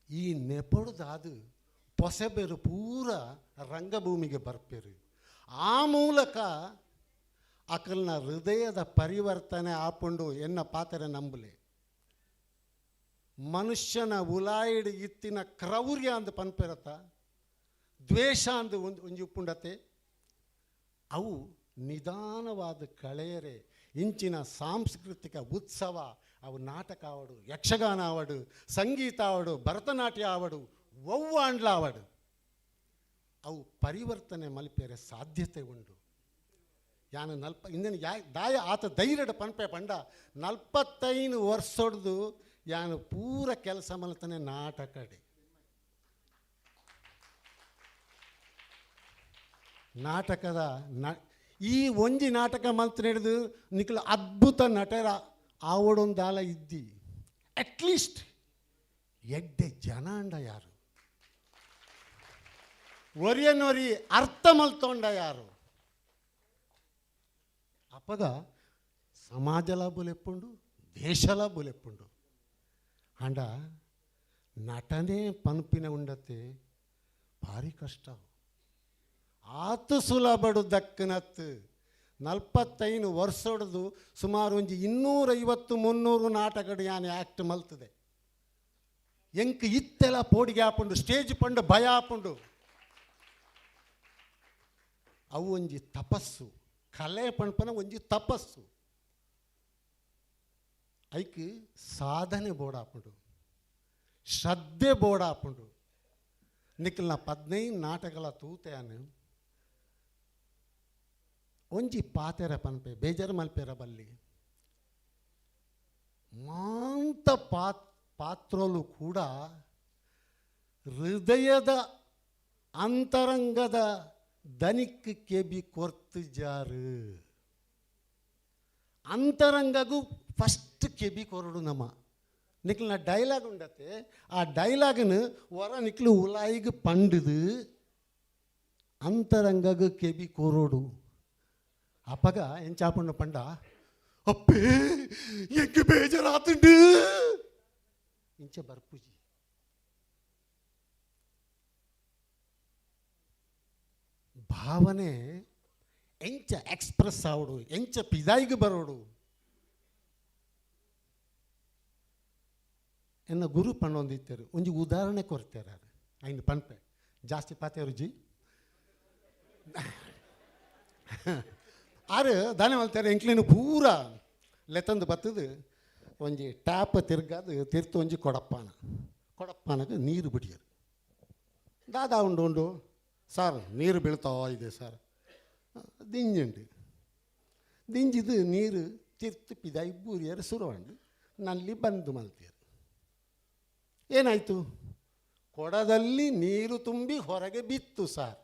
ಈ ನೆಪಡುದಾದು ಪೊಸೆಬೆರು ಪೂರ ರಂಗಭೂಮಿಗೆ ಬರ್ಪೇರು. ಆ ಮೂಲಕ ಅಕಲ್ನ ಹೃದಯದ ಪರಿವರ್ತನೆ ಆಪುಂಡು ಎನ್ನ ಪಾತ್ರೆ ನಂಬಲೆ. ಮನುಷ್ಯನ ಉಲಾಯಿಡ್ ಇತ್ತಿನ ಕ್ರೌರ್ಯ ಅಂದು ಪನ್ಪಿರತ್ತ, ದ್ವೇಷ ಅಂದು ಒಂದು ಒಂಜಿ ಉಪ್ಪುಂಡತೆ, ಅವು ನಿಧಾನವಾದ ಕಳೆಯರೆ ಇಂಚಿನ ಸಾಂಸ್ಕೃತಿಕ ಉತ್ಸವ ಅವು ನಾಟಕ ಆವಡು, ಯಕ್ಷಗಾನ ಆವಡು, ಸಂಗೀತ ಆವಡು, ಭರತನಾಟ್ಯ ಆವಡು, ಒವ್ವಾಂಡ್ಲ ಆವಡು, ಅವು ಪರಿವರ್ತನೆ ಮಲ್ಪೇರೆ ಸಾಧ್ಯತೆ ಉಂಡು. ಯಾನು ನಲ್ಪ ಇಂದಿನ ಯಾ ದಾಯ ಆತ ಧೈರ್ಯದ ಪನ್ಪೆ ಪಂಡ 45 ವರ್ಷೊಡ್ದು ಯಾನು ಪೂರ ಕೆಲಸ ಮಲ್ತಾನೆ ನಾಟಕಡೆ. ನಾಟಕದ ಈ ಒಂಜಿ ನಾಟಕ ಮಲ್ತ ಹಿಡಿದು ನಿಖಲ ಅದ್ಭುತ ನಟರ ಆವಡೊಂದಾಲ ಇದ್ದಿ ಅಟ್ಲೀಸ್ಟ್ ಎಡ್ಡೆ ಜನಾಂಡ ಯಾರು ಒರಿಯನೊರಿ ಅರ್ಥ ಮಲ್ತೊಂಡ ಯಾರು ಅಪಗ ಸಮಾಜಲ ಬುಲೆಪ್ಪುಂಡು, ದೇಶಲ ಬುಲೆಪ್ಪುಂಡು. ಅಂಡ ನಟನೆ ಪನ್ಪಿನ ಉಂಡತೆ ಭಾರಿ ಕಷ್ಟ. ಆತು ಸುಲಭಡು ದಕ್ಕನತ್ತು 45 ವರ್ಷೊಡ್ದು ಸುಮಾರು ಒಂಜಿ 250-300 ನಾಟಕಡು ಯಾನೆ ಆ್ಯಕ್ಟ್ ಮಲ್ತದೆ. ಎಂಕ್ ಇತ್ತೆಲ್ಲ ಪೋಡಿಗೆ ಆಪುಂಡು, ಸ್ಟೇಜ್ ಪಂಡು ಭಯ ಆಪುಂಡು. ಅವು ಒಂಜಿ ತಪಸ್ಸು, ಕಲೆ ಪಣ್ಪನ ಒಂಜಿ ತಪಸ್ಸು. ಐಕ್ ಸಾಧನೆ ಬೋಡಾಪುಂಡು, ಶ್ರದ್ಧೆ ಬೋಡಾಪುಂಡು. ನಿಖಲ್ನ 15 ನಾಟಕಲ ತೂತೆಯಾನು ಒಂಜಿ ಪಾತೆರ ಪನ್ಪೆ ಬೇಜಾರು ಮಲ್ಪೆರ ಬಲ್ಲಿ ಮಾಂತ ಪಾತ್ರಲು ಕೂಡ ಹೃದಯದ ಅಂತರಂಗದ ದನಿಕ್ ಕೆಬಿ ಕೊರ್ತು ಜಾರು ಅಂತರಂಗಗೂ ಫಸ್ಟ್ ಕೆಬಿ ಕೊರಡು ನಮ್ಮ ನಿಕ್ಲಿನ ಡೈಲಾಗ್ ಉಂಡತೆ ಆ ಡೈಲಾಗನು ಹೊರ ನಿಕ್ಲು ಉಲಾಯಿಗೆ ಪಂಡುದು ಅಂತರಂಗಗ ಕೆಬಿ ಕೊರೋಡು ಅಪ್ಪಗ ಎಂಚಾಪಣ್ಣ ಪಂಡ ಅಪ್ಪೇ ಎಂಕ್ ಬೇಜಾರಾತುಂಡು ಇಂಚ ಬರ್ಪುಜಿ. ಭಾವನೆ ಎಂಚ ಎಕ್ಸ್ಪ್ರೆಸ್ ಆವಡು ಎಂಚ ಪಿದಾಯಿಗೆ ಬರೋಡು ಎನ್ನ ಗುರು ಪಣ್ಣೊಂದಿತ್ತರು ಒಂಜಿ ಉದಾಹರಣೆ ಕೊರ್ತಾರೆ ಐನು ಪನ್ಪೆ ಜಾಸ್ತಿ ಪಾತೆ ರುಜಿ ಆರು ದಾನೆ ಮಲ್ತಾರೆ ಎಂಕ್ಲೇನು ಪೂರ ಲೆತ್ತಂದು ಬತ್ತದು ಒಂಜಿ ಟ್ಯಾಪ್ ತಿರ್ಗಾದು ತಿರ್ತು ಒಂಜಿ ಕೊಡಪ್ಪಾನ ಕೊಡಪ್ಪಾನಗೆ ನೀರು ಬಿಡಿಯರು. ದಾದಾ ಉಂಡು ಉಂಡು ಸರ್ ನೀರು ಬೀಳ್ತಾ ಇದೆ ಸರ್ ದಿಂಜುಂಡು ದಿಂಜಿದು ನೀರು ತಿರ್ತು ಪಿದಾಯಿ ಬೂರಿಯರು ಸುರುವಂಡು ನಲ್ಲಿ ಬಂದು ಮಲ್ತಿಯರು. ಏನಾಯಿತು? ಕೊಡದಲ್ಲಿ ನೀರು ತುಂಬಿ ಹೊರಗೆ ಬಿತ್ತು ಸರ್.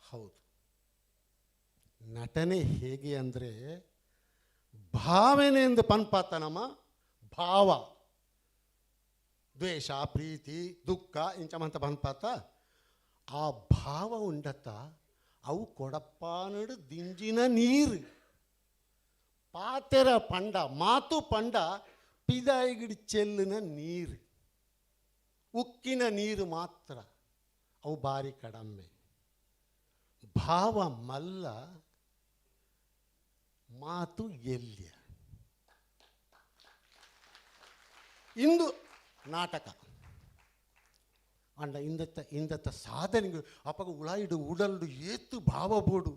ಹೌದು, ನಟನೆ ಹೇಗೆ ಅಂದರೆ ಭಾವನೆ ಎಂದು ಪನ್ಪಾತ ನಮ್ಮ ಭಾವ ದ್ವೇಷ ಪ್ರೀತಿ ದುಃಖ ಇಂಚಮಂತ ಪನ್ಪಾತ ಆ ಭಾವ ಉಂಡತ್ತ ಅವು ಕೊಡಪ್ಪಾನಡು ದಿಂಜಿನ ನೀರು ಪಾತೆರ ಪಂಡ ಮಾತು ಪಂಡ ಪಿದಾಯಿಗಿಡಿ ಚೆಲ್ಲಿನ ನೀರು ಉಕ್ಕಿನ ನೀರು ಮಾತ್ರ ಅವು ಭಾರಿ ಕಡಮ್ಮೆ. ಭಾವ ಮಲ್ಲ ಮಾತು ಎಲ್ಯ. ಇಂದು ನಾಟಕ ಅಂಡ ಇಂದತ್ತ ಇಂದತ್ತ ಸಾಧನೆಗೆ ಅಪಗ ಉಳಾಯಿಡು ಉಡಲ್ಡು ಏತು ಭಾವ ಬೋಡು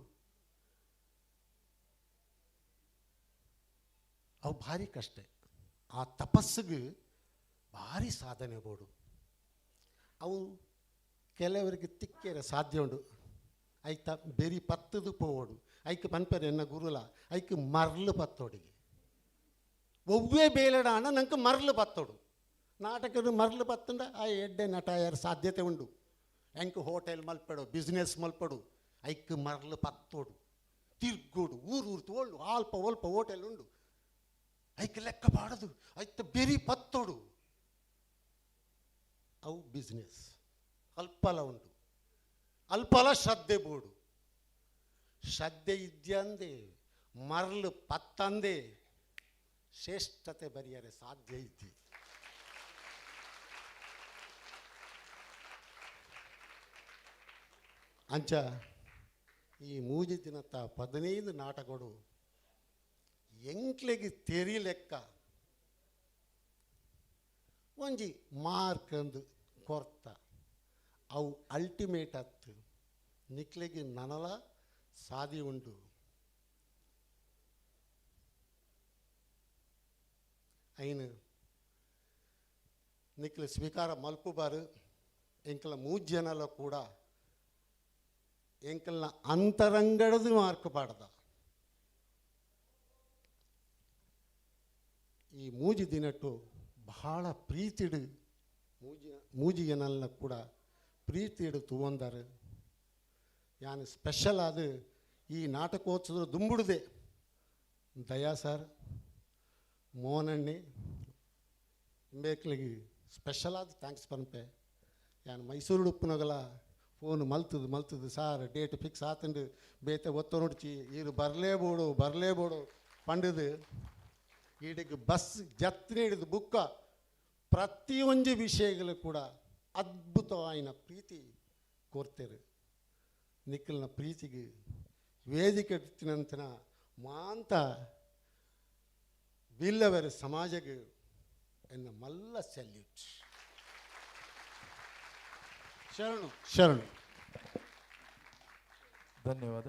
ಅವು ಭಾರಿ ಕಷ್ಟ. ಆ ತಪಸ್ಸಿಗೆ ಭಾರಿ ಸಾಧನೆ ಬೋಡು ಅವು ಕೆಲವರಿಗೆ ತಿಕ್ಕೇರ ಸಾಧ್ಯ ಉಂಡು. ಐತ ಬೆರಿ ಪತ್ತದು ಪೋವಡು ಐಕ್ ಪನ್ಪೆರೆ ಎನ್ನ ಗುರುಲ ಐಕ್ ಮರ್ಲು ಪತ್ತೋಡಿಗೆ ಒವ್ವೇ ಬೇಲಡ ಅಣ್ಣ ನಂಗೆ ಮರ್ಲು ಪತ್ತೋಡು ನಾಟಕದ ಮರ್ಲು ಪತ್ತಂಡ ಆ ಎಡ್ಡೆ ನಟಾಯರ್ ಸಾಧ್ಯತೆ ಉಂಡು. ಎಂಕ್ ಹೋಟೆಲ್ ಮಲ್ಪಡು ಬಿಸ್ನೆಸ್ ಮಲ್ಪಡು ಐಕ್ ಮರ್ಲು ಪತ್ತೋಡು ತಿರ್ಗೋಡು ಊರು ಊರು ತೋಳು ಅಲ್ಪ ಒಲ್ಪ ಹೋಟೆಲ್ ಉಂಡು ಐಕ್ ಲೆಕ್ಕ ಪಾಡದು ಐತ ಬೆರಿ ಪತ್ತೋಡು ಅವು ಬಿಸ್ನೆಸ್ ಅಲ್ಪಲ ಉಂಟು ಅಲ್ಪಲ ಶ್ರದ್ಧೆ ಬೋಡು ಶ್ರದ್ಧೆ ಇದ್ಯಂದೆ ಮರ್ಲು ಪತ್ತಂದೆ ಶ್ರೇಷ್ಠತೆ ಬರಿಯರೆ ಸಾಧ್ಯ ಇದ್ದಿ. ಅಂಚ ಈ ಮೂಜಿ ದಿನತ್ತ 15 ನಾಟಕಗಳು ಎಂಕ್ಲೆಗೆ ತೆರಿ ಲೆಕ್ಕ ಒಂಜಿ ಮಾರ್ಕ್ ಅಂದು ಕೊರ್ತ ಅವು ಅಲ್ಟಿಮೇಟ್ ಅತ್ತು ನಿಕ್ಲೆಗೆ ನನಲ ಸಾದಿ ಉಂಟು. ಐನು ನಿಕ್ಲೆ ಸ್ವೀಕಾರ ಮಲ್ಪುಬಾರು ಎಂಕಲ ಮೂಜನಲ ಕೂಡ ಎಂಕಲ್ನ ಅಂತರಂಗಡದು ಮಾರ್ಕ್ ಪಾಡ್ದ. ಈ ಮೂಜಿ ದಿನಟ್ಟು ಬಹಳ ಪ್ರೀತಿಡು ಮೂಜಿಯನಲ್ಲ ಕೂಡ ಪ್ರೀತಿಡು ತುವಂದಾರು. ಯಾನು ಸ್ಪೆಷಲ್ ಆದ ಈ ನಾಟಕೋತ್ಸವ ದುಂಬುಡುದೆ ದಯಾ ಸರ್ ಮೋಹನಣ್ಣಿ ಇಂಬೇಕ್ಲಿಗೆ ಸ್ಪೆಷಲ್ ಆದ thanks ಪನ್ಪೆ. ಯಾನು ಮೈಸೂರು ಉಪ್ಪುನಗಲ ಫೋನ್ ಮಲ್ತದು ಮಲ್ತದು ಸಾರ್ ಡೇಟ್ ಫಿಕ್ಸ್ ಆತಂಡು ಬೇತೆ ಒತ್ತ ನೋಡ್ಚಿ ಈರು ಬರಲೇಬೋಡು ಬರಲೇಬೋಡು ಪಂಡದು ಈಡಿಗೆ ಬಸ್ ಜತ್ನೆ ಹಿಡಿದು ಬುಕ್ಕ ಪ್ರತಿಯೊಂದು ವಿಷಯಗಳು ಕೂಡ ಅದ್ಭುತವಾಯಿನ ಪ್ರೀತಿ ಕೋರ್ತಾರೆ. ನಿಖಲ್ನ ಪ್ರೀತಿಗೆ ವೇದಿಕೆ ತಿನಂತನ ಮಾಂತ ಬಿಲ್ಲವರ ಸಮಾಜಕ್ಕೆ ಎನ್ನ ಮಲ್ಲ ಸಲ್ಯೂಟ್. ಶರಣು ಶರಣು. ಧನ್ಯವಾದ.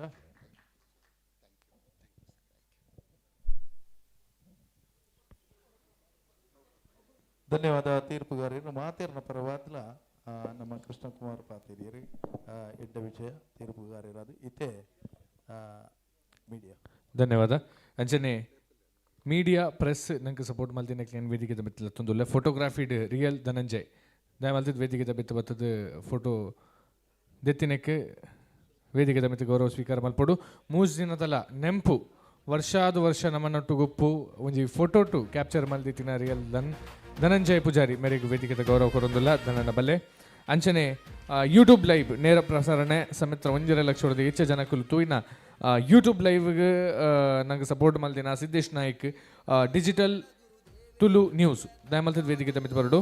ಧನ್ಯವಾದ ತೀರ್ಪುಗಾರರು. ಮಾತೇರ್ನ ಪರವಾದ್ಲ ನಮ್ಮ ಕೃಷ್ಣಕುಮಾರ್ ಪಾತಿರಿಯರು ಎಡ್ಡ ವಿಷಯ ತೀರ್ಪುಗಾರರಾದ ಇತ್ತೆ ಮೀಡಿಯಾ. ಧನ್ಯವಾದ. ಅಂಚನೆ ಮೀಡಿಯಾ ಪ್ರೆಸ್ ನಂಗೆ ಸಪೋರ್ಟ್ ಮಲ್ತಿನ ಕ್ಲೇನ್ ವೇದಿಕೆ ಬಿತ್ತಲ ತೊಂದುಲ್ಲ ಫೋಟೋಗ್ರಾಫಿಡ್ ರಿಯಲ್ ಧನಂಜಯ್ ದಯ ಮಲ್ತಿದ್ ವೇದಿಕೆ ಬಿತ್ತು ಬತ್ತದ ಫೋಟೋ ದೆತ್ತಿನೆಕ್ ವೇದಿಕೆದ ಮಿತ್ತ್ ಗೌರವ ಸ್ವೀಕಾರ ಮಲ್ಪೊಡು. ಮೂಜಿ ದಿನದಲ ನೆಂಪು ವರ್ಷಾದು ವರ್ಷ ನಮ್ಮನೊಟ್ಟು ಗುಪ್ಪು ಒಂಜಿ ಫೋಟೋ ಟು ಕ್ಯಾಪ್ಚರ್ ಮಲ್ದಿತ್ತಿನ ರಿಯಲ್ ಧನಂಜಯ ಪೂಜಾರಿ ಮೇರೆಗೆ ವೇದಿಕೆದ ಗೌರವ ಕೊರೊಂದುಲ್ಲ ಧನನ ಬಲ್ಲೆ. ಅಂಚನೆ ಯೂಟ್ಯೂಬ್ ಲೈವ್ ನೇರ ಪ್ರಸಾರಣೆ ಸಮೇತ 1.5 ಲಕ್ಷದ ಹೆಚ್ಚು ಜನಕ್ಕಲು ತೂಯಿನ ಯೂಟ್ಯೂಬ್ ಲೈವ್ಗೆ ನಂಗೆ ಸಪೋರ್ಟ್ ಮಲ್ದಿನ ಸಿದ್ದೇಶ್ ನಾಯ್ಕ್ ಡಿಜಿಟಲ್ ತುಳು ನ್ಯೂಸ್ ದಯಮಲ್ತದ ವೇದಿಕೆ ಮಿತ್ ಬರಡು.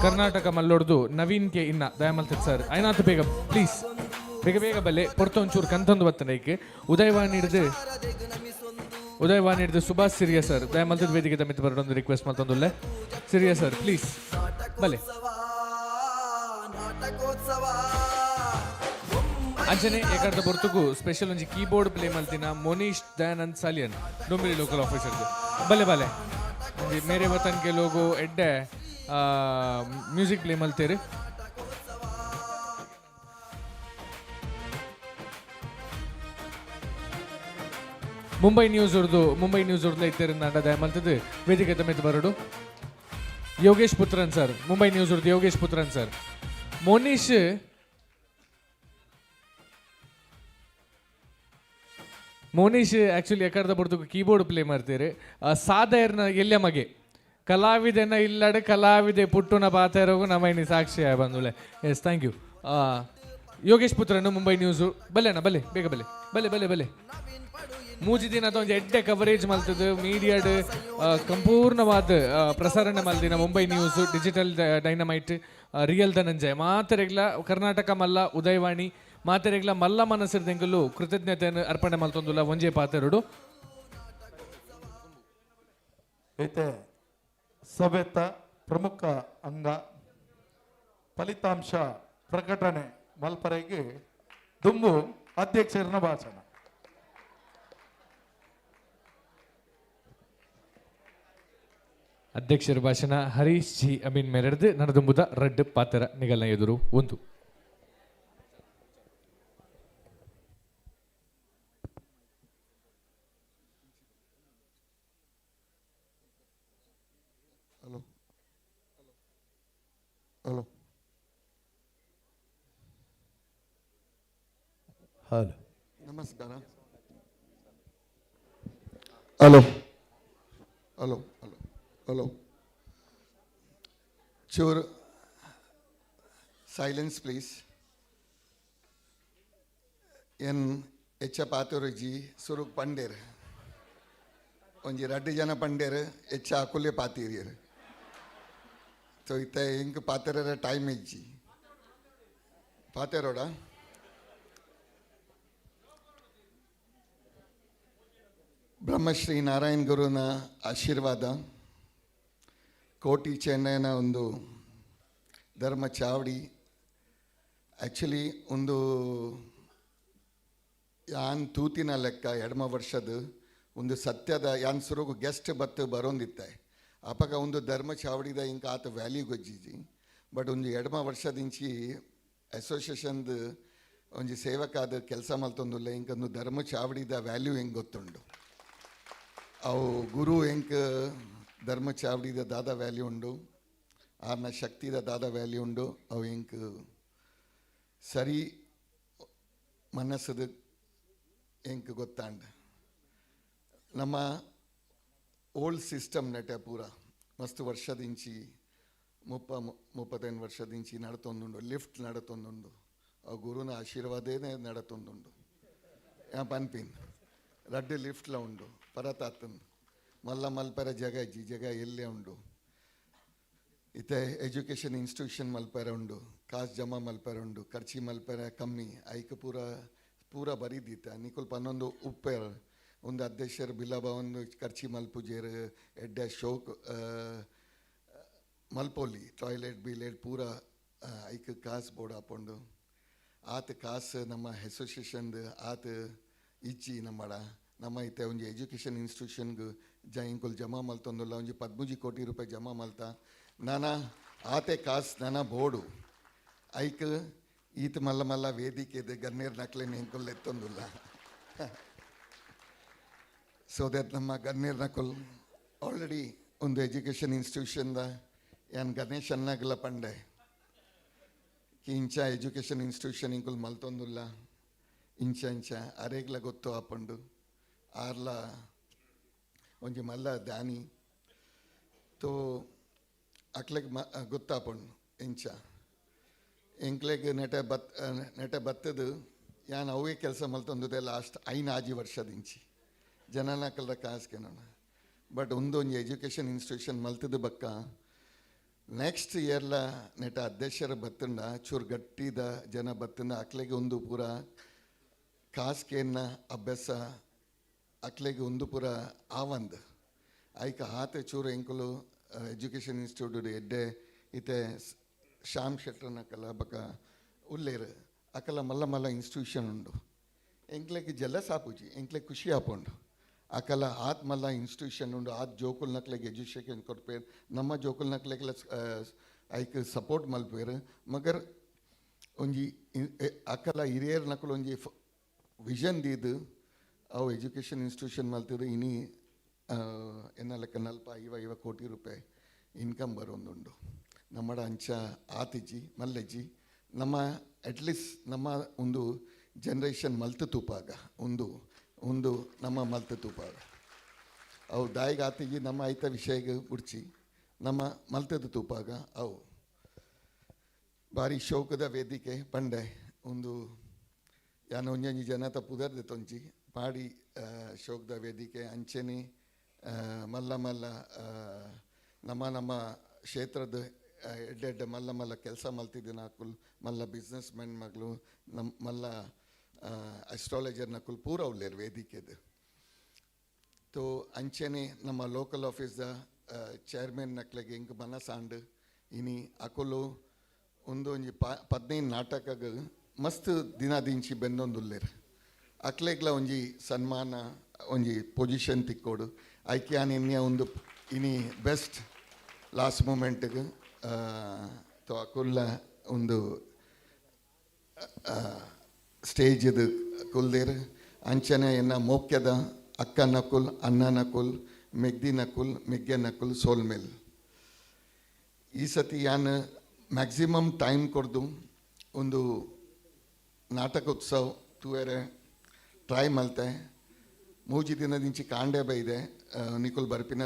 ಕರ್ನಾಟಕ ಮಲ್ಲೊಡ್ದು ನವೀನ್ ಕೆ ಇನ್ನ ದಯಮಲ್ತದ ಸರ್ ಐನಾಥ್ ಬೇಗ ಪ್ಲೀಸ್ ಬೇಗ ಬೇಗ ಬಲ್ಲೆ ಪೊರ್ತೊಂಚೂರು ಕಂತೊಂದು ಬತ್ತನೈಕ್ ಉದಯವಾಣಿ ಹಿಡ್ದು ಸುಭಾಷ್ ಸಿರಿಯ ಸರ್ ದಯಮಲ್ತದ ವೇದಿಕೆ ಮಿತ್ ಬರಡೊಂದು ರಿಕ್ವೆಸ್ಟ್ ಮಲ್ತೊಂದುಲ್ಲೆ. ಸಿರಿಯ ಸರ್ ಪ್ಲೀಸ್ ಬಲ್ಲೆ. ಅಂಚನೆ ಏಕಾರ್ದ ಬೊರ್ತುಗು ಸ್ಪೆಷಲ್ ಒಂಜಿ ಕೀಬೋರ್ಡ್ ಪ್ಲೇ ಮಲ್ತಿನ ಮೋನೀಶ್ ದಯಾನಂದ್ ಸಾಲಿಯನ್ ಡೊಂಬಿಲಿ ಲೋಕಲ್ ಆಫೀಸರ್ ಬಲ್ಲೆ ಬಲ್ಲೆ. ಒಂಜಿ ಮೇರೆ ವತನ್ ಕೆ ಲೋಗೋ ಎಡ್ಡೆ ಮ್ಯೂಸಿಕ್ ಪ್ಲೇ ಮಲ್ತೇರು. ಮುಂಬೈ ನ್ಯೂಸ್ ಉರ್ದು ಇತ್ತೇರು ನಾಡ ದಯಮಲ್ತದ್ದು ವೇದಿಕೆ ತಮೇತ ಬರಡು. Yogesh Putran sir Mumbai news Urdu Yogesh Putran sir. Monish Monish actually ಎಕರ್ದ ಬುಡ್ದು ಕೀಬೋರ್ಡ್ ಪ್ಲೇ ಮಾಡ್ತೀರಿ. ಸಾದೆರ್ನ ಎಲ್ಲೆ ಮಗೆ ಕಲಾವಿದೆನ ಇಲ್ಲಡೆ ಕಲಾವಿದೆ ಪುಟ್ಟುನ ಪಾತೆರಗು ನಮೈನಿ ಸಾಕ್ಷಿ ಬಂದುಲೆ. Yes thank you Yogesh Putran Mumbai news. ಬಲ್ಲೆಣ್ಣ ಬಲ್ಲೆ ಬೇಗ ಬಲ್ಲೆ ಬಲ್ಲೆ ಬಲ್ಲೆ ಬಲ್ಲೆ. ಮೂಜಿ ದಿನ ಒಂಜಿ ಎಡ್ಡೆ ಕವರೇಜ್ ಮಲ್ತದು ಮೀಡಿಯಾಡ್ ಸಂಪೂರ್ಣವಾದ ಪ್ರಸಾರಣ ಮಲ್ದಿನ Mumbai news digital dynamite real Dhananjaya ಮಾತೆರೆಗ್ಲ Karnataka ಮಲ್ಲ ಉದಯವಾಣಿ ಮಾತೆರೆಗ್ಲ ಮಲ್ಲ ಮನಸ್ಸಿರ್ದೆಂಗಲು ಕೃತಜ್ಞತೆಯನ್ನು ಅರ್ಪಣೆ ಮಲ್ತೊಂದುಲ್ಲ ಒಂಜೇ ಪಾತೆರಡು. ಐತೆ ಸಭೆತ ಪ್ರಮುಖ ಅಂಗ ಫಲಿತಾಂಶ ಪ್ರಕಟಣೆ ಮಲ್ಪರೆಗೆ ದುಂಬು ಅಧ್ಯಕ್ಷರನ್ನ ಭಾಷಣ. ಅಧ್ಯಕ್ಷರ ಭಾಷಣ ಹರೀಶ್ ಜಿ ಅಮೀನ್ ಮೆರಡ್ದು ನಡೆದುಂಬುದ ರಡ್ಡು ಪಾತ್ರ ನಿಗಲ್ನ ಎದುರು ಒಂದು. ಹಲೋ ಹಲೋ ಹಲೋ ನಮಸ್ಕಾರ. ಹಲೋ ಹಲೋ ಹಲೋ ಹಲೋ ಚೂರು ಸೈಲೆನ್ಸ್ ಪ್ಲೀಸ್. ಎನ್ ಎಚ್ಚ ಪಾತುರುಜಿ ಸುರುಕ್ ಪಂಡೇರ್ ಒಂಜಿ ರಡ್ಡು ಜನ ಪಂಡೇರ್ ಹೆಚ್ಚ ಅಕುಲೆ ಪಾತೀರಿಯರ್. ಸೊ ಇತ್ತ ಇಂಕ್ ಪಾತೆರ ಟೈಮ್ ಇಜ್ಜಿ ಪಾತೆರೋಡ. ಬ್ರಹ್ಮಶ್ರೀ ನಾರಾಯಣ ಗುರುನ ಆಶೀರ್ವಾದ ಕೋಟಿ ಚೆನ್ನೈನ ಒಂದು ಧರ್ಮ ಚಾವಡಿ ಆ್ಯಕ್ಚುಲಿ ಒಂದು ಯಾನ್ ತೂತಿನ ಲೆಕ್ಕ ಎಡಮ ವರ್ಷದ ಒಂದು ಸತ್ಯದ ಯಾನ್ ಸುರುಗು ಗೆಸ್ಟ್ ಬತ್ತು ಬರೋಂದಿತ್ತೆ ಅಪಗ ಒಂದು ಧರ್ಮ ಚಾವಡಿದ ಇಂಕ ಆತ ವ್ಯಾಲ್ಯೂ ಗೊಜ್ಜಿಜಿ. ಬಟ್ ಒಂದು ಎಡಮ ವರ್ಷದಿಂಚಿ ಅಸೋಸಿಯೇಷನ್ದು ಒಂಜಿ ಸೇವಕಾದ ಕೆಲಸ ಮಲ್ತೊಂದುಲ್ಲ ಇಂಕೊಂದು ಧರ್ಮ ಚಾವಡಿದ ವ್ಯಾಲ್ಯೂ ಹೆಂಗೆ ಗೊತ್ತುಂಡು. ಅವು ಗುರು ಎಂಕ್ ಧರ್ಮ ಚಾವಡಿದ ದಾದ ವ್ಯಾಲ್ಯೂ ಉಂಡು, ಆರ್ನ ಶಕ್ತಿದ ದಾದ ವ್ಯಾಲ್ಯೂ ಉಂಡು. ಅವು ಎಂಕ್ ಸರಿ ಮನಸ್ಸದ ಎಂಕ್ ಗೊತ್ತಾಂಡ್. ನಮ್ಮ ಓಲ್ಡ್ ಸಿಸ್ಟಮ್ ನೆಟೆ ಪೂರ ಮಸ್ತ್ ವರ್ಷದಿಂಚಿ 35 ವರ್ಷದಿಂಚಿ ನಡತೊಂದುಂಡು, ಲಿಫ್ಟ್ ನಡತೊಂದುಂಡು. ಆ ಗುರುನ ಆಶೀರ್ವಾದೇನೆ ನಡತೊಂದುಂಡು. ಯಾ ಪನ್ಪಿನ್ ರಡ್ಡು ಲಿಫ್ಟ್ಲ ಉಂಡು ಪರತಾತನ್ ಮಲ್ಲ ಮಲ್ಪರ ಜಗ ಇಜ್ಜಿ ಜಗ ಎಲ್ಲೇ ಉಂಡು. ಇತ್ತೆ ಎಜುಕೇಷನ್ ಇನ್ಸ್ಟಿಟ್ಯೂಷನ್ ಮಲ್ಪರ ಉಂಡು, ಕಾಸು ಜಮಾ ಮಲ್ಪರ ಉಂಡು, ಖರ್ಚಿ ಮಲ್ಪರ ಕಮ್ಮಿ ಐಕ್ ಪೂರ ಪೂರ ಬರೀದಿತ್ತ ನಿಕುಲ್ ಪನ್ನೊಂದು ಉಪ್ಪೇರ್ ಒಂದು ಅಧ್ಯಕ್ಷರು ಬಿಲ್ಲಬ ಒಂದು ಖರ್ಚಿ ಮಲ್ಪುಜೇರು ಎಡ್ಡೆ ಶೋಕ್ ಮಲ್ಪೊಲಿ ಟಾಯ್ಲೆಟ್ ಬಿಲೆಟ್ ಪೂರ ಐಕ್ ಕಾಸು ಬೋರ್ಡ್ ಹಾಕೊಂಡು ಆತ ಕಾಸು ನಮ್ಮ ಅಸೋಸಿಯೇಷನ್ದು ಆತ ಇಜ್ಜಿ ನಮ್ಮಡ ನಮ್ಮ ಇತ್ತೆ ಒಂಜಿ ಎಜುಕೇಷನ್ ಇನ್ಸ್ಟಿಟ್ಯೂಷನ್ಗೆ ಇಂಕುಲು ಜಮಾ ಮಲ್ತೊಂದುಲ್ಲ ಒಂಜಿ 13 ಕೋಟಿ ರೂಪಾಯಿ ಜಮಾ ಮಲ್ತ ನಾನ ಆತೆ ಕಾಸು ನಾನ ಬೋರ್ಡು ಐಕ್ ಈತ ಮಲ್ಲ ಮಲ್ಲ ವೇದಿಕೆದು ಗನ್ನೇರ್ ನಕ್ಲೆನ್ ಎಂಕುಲು ಎತ್ತೊಂದುಲ್ಲ. ಸೊ that ನಮ್ಮ ಗನ್ನೇರ್ ನಕುಲ್ ಆಲ್ರೆಡಿ ಒಂದು ಎಜುಕೇಷನ್ ಇನ್ಸ್ಟಿಟ್ಯೂಷನ್ದ ಯಾನ್ ಗಣೇಶ್ ಅಣ್ಣಗ್ಲ ಪಂಡೆ ಕಿ ಇಂಚ ಎಜುಕೇಷನ್ ಇನ್ಸ್ಟಿಟ್ಯೂಷನ್ ಇಂಕುಲು ಮಲ್ತೊಂದುಲ್ಲ ಇಂಚ ಇಂಚ ಅರೇಗ್ಲ ಗೊತ್ತು ಆಪುಂಡು ಆರ್ಲ ಒಂಜಿ ಮಲ್ಲ ದಾನಿ ತೋ ಅಕ್ಲೆಗ್ ಮ ಗೊತ್ತಾಪುಂಡು ಇಂಚ ಎಂಕ್ಲೆಗ್ ನೆಟೆ ಬತ್ ನೆಟೆ ಬತ್ತದು ಯಾನ್ ಅವೇ ಕೆಲಸ ಮಲ್ತೊಂದುದೆ ಲಾಸ್ಟ್ 5 ವರ್ಷದಿಂಚಿ ಜನನಕಲ್ದ ಕಾಸ್ಕೆನೋಣ ಬಟ್ ಒಂದೊಂಜಿ ಎಜುಕೇಷನ್ ಇನ್ಸ್ಟಿಟ್ಯೂಷನ್ ಮಲ್ತದ ಬಕ್ಕ ನೆಕ್ಸ್ಟ್ ಇಯರ್ಲ ನೆಟ ಅಧ್ಯಕ್ಷರ ಬತ್ತಂಡ ಚೂರು ಗಟ್ಟಿದ ಜನ ಬತ್ತಂಡ ಅಕ್ಲೆಗೆ ಒಂದು ಪೂರ ಕಾಸ್ಕೇನ ಅಭ್ಯಾಸ ಅಕ್ಲೆಗೆ ಒಂದು ಪೂರ ಆವಂದ್ ಐಕ ಆತೆ ಚೂರು ಎಂಕುಲು ಎಜುಕೇಷನ್ ಇನ್ಸ್ಟಿಟ್ಯೂಟ್ ಎಡ್ಡೆ ಇತ್ತೆ ಶ್ಯಾಮ್ ಶೆಟ್ರನಕಲ ಬಕ ಉಲ್ಲೇರು ಅಕಲ ಮಲ್ಲ ಮಲ್ಲ ಇನ್ಸ್ಟಿಟ್ಯೂಷನ್ ಉಂಡು ಎಂಕ್ಲೆಗ್ ಜಲಸ್ ಆಪುಜಿ ಎಂಕ್ಲೆಗ್ ಖುಷಿ ಆಪುಂಡು ಅಕಲ ಆತ್ ಮಲ್ಲ ಇನ್ಸ್ಟಿಟ್ಯೂಷನ್ ಉಂಡು ಆತ್ ಜೋಕುಲ್ ನಕ್ಲೆಗ್ ಎಜುಕೇಷನ್ ಕೊರ್ಪೇರು ನಮ್ಮ ಜೋಕುಲ್ ನಕ್ಲೆಗ್ಲ ಐಕ್ ಸಪೋರ್ಟ್ ಮಲ್ಪೇರು ಮಗರ್ ಒಂಜಿ ಅಕಲ ಹಿರಿಯರ್ ನಕುಲು ಒಂಜಿ ವಿಷನ್ ದೀದು ಅವು ಎಜುಕೇಷನ್ ಇನ್ಸ್ಟಿಟ್ಯೂಷನ್ ಮಲ್ತಿದ್ದು ಇನಿ ಎನ್ನ ಲೆಕ್ಕ 40-50 ಕೋಟಿ ರೂಪಾಯಿ ಇನ್ಕಮ್ ಬರೋಂದುಂಡು ನಮ್ಮಡ ಅಂಚ ಆತಿಜಿ ಮಲ್ಲೆಜ್ಜಿ ನಮ್ಮ ಅಟ್ಲೀಸ್ಟ್ ನಮ್ಮ ಒಂದು ಜನ್ರೇಷನ್ ಮಲ್ತು ತೂಪಾಗ ಒಂದು ಒಂದು ನಮ್ಮ ಮಲ್ತು ತೂಪಾಗ ಅವು ದಾಯಿಗೆ ಆತಿಜಿ ನಮ್ಮ ಐತ ವಿಷಯಗೆ ಬುಡ್ಚಿ ನಮ್ಮ ಮಲ್ತದ ತೂಪಾಗ ಅವು ಭಾರಿ ಶೋಕದ ವೇದಿಕೆ ಪಂಡೆ ಒಂದು ಯಾನ ಒಂಜೊಂಜಿ ಜನತ ಪುದರ್ದ ತೊಂಚಿ ಪಾಡಿ ಶೋಕದ ವೇದಿಕೆ ಅಂಚೆನೆ ಮಲ್ಲ ಮಲ್ಲ ನಮ್ಮ ನಮ್ಮ ಕ್ಷೇತ್ರದ ಎಡ್ಡೆ ಎಡ್ಡೆ ಮಲ್ಲ ಮಲ್ಲ ಕೆಲಸ ಮಲ್ತಿದ್ದಿನ ಅಕುಲ್ ಮಲ್ಲ ಬಿಸ್ನೆಸ್ ಮ್ಯಾನ್ ಮಗಳು ನಮ್ಮ ಮಲ್ಲ ಅಸ್ಟ್ರಾಲಜರ್ ನಕುಲ್ ಪೂರ ಉಲ್ಲೇರು ವೇದಿಕೆದು ತೋ ಅಂಚೆನೆ ನಮ್ಮ ಲೋಕಲ್ ಆಫೀಸ್ದ ಚೇರ್ಮನ್ ನಕ್ಲೆಗೆ ಇಂಕ್ ಮನಸಾಂಡ್ ಇನಿ ಅಕುಲು ಒಂದೊಂಜಿ 15 ನಾಟಕಗ್ ಮಸ್ತ್ ದಿನ ದಿಂಚಿ ಬೆಂದೊಂದುಲ್ಲೇರು ಅಕ್ಲೆಗ್ಲ ಒಂಜಿ ಸನ್ಮಾನ ಒಂಜಿ ಪೊಸಿಷನ್ ತಿಕ್ಕೋಡು ಐಕೆ ಆನ್ ಇನ್ನೆ ಒಂದು ಇನಿ ಬೆಸ್ಟ್ ಲಾಸ್ಟ್ ಮೂಮೆಂಟ್ಗೆ ತೋ ಅಕುಲ್ಲ ಒಂದು ಸ್ಟೇಜ್ದು ಕುಲ್ದೇರು ಅಂಚನೆ ಎನ್ನ ಮೋಕ್ಯದ ಅಕ್ಕ ನಕುಲ್ ಅಣ್ಣ ನಕುಲ್ ಮೆಗ್ದಿ ನಕುಲ್ ಮೆಗ್ಯ ನಕುಲ್ ಸೋಲ್ಮೇಲ್ ಈ ಸತಿ ಯಾನ್ ಮ್ಯಾಕ್ಸಿಮಮ್ ಟೈಮ್ ಕೊಡ್ದು ಒಂದು ನಾಟಕೋತ್ಸವ ತೂವೆರೆ ಟ್ರೈ ಮಲ್ತೆ ಮೂಜಿ ದಿನದಿಂಚಿ ಕಾಂಡೆ ಬೈದೆ ನಿಕುಲ್ ಬರ್ಪಿನ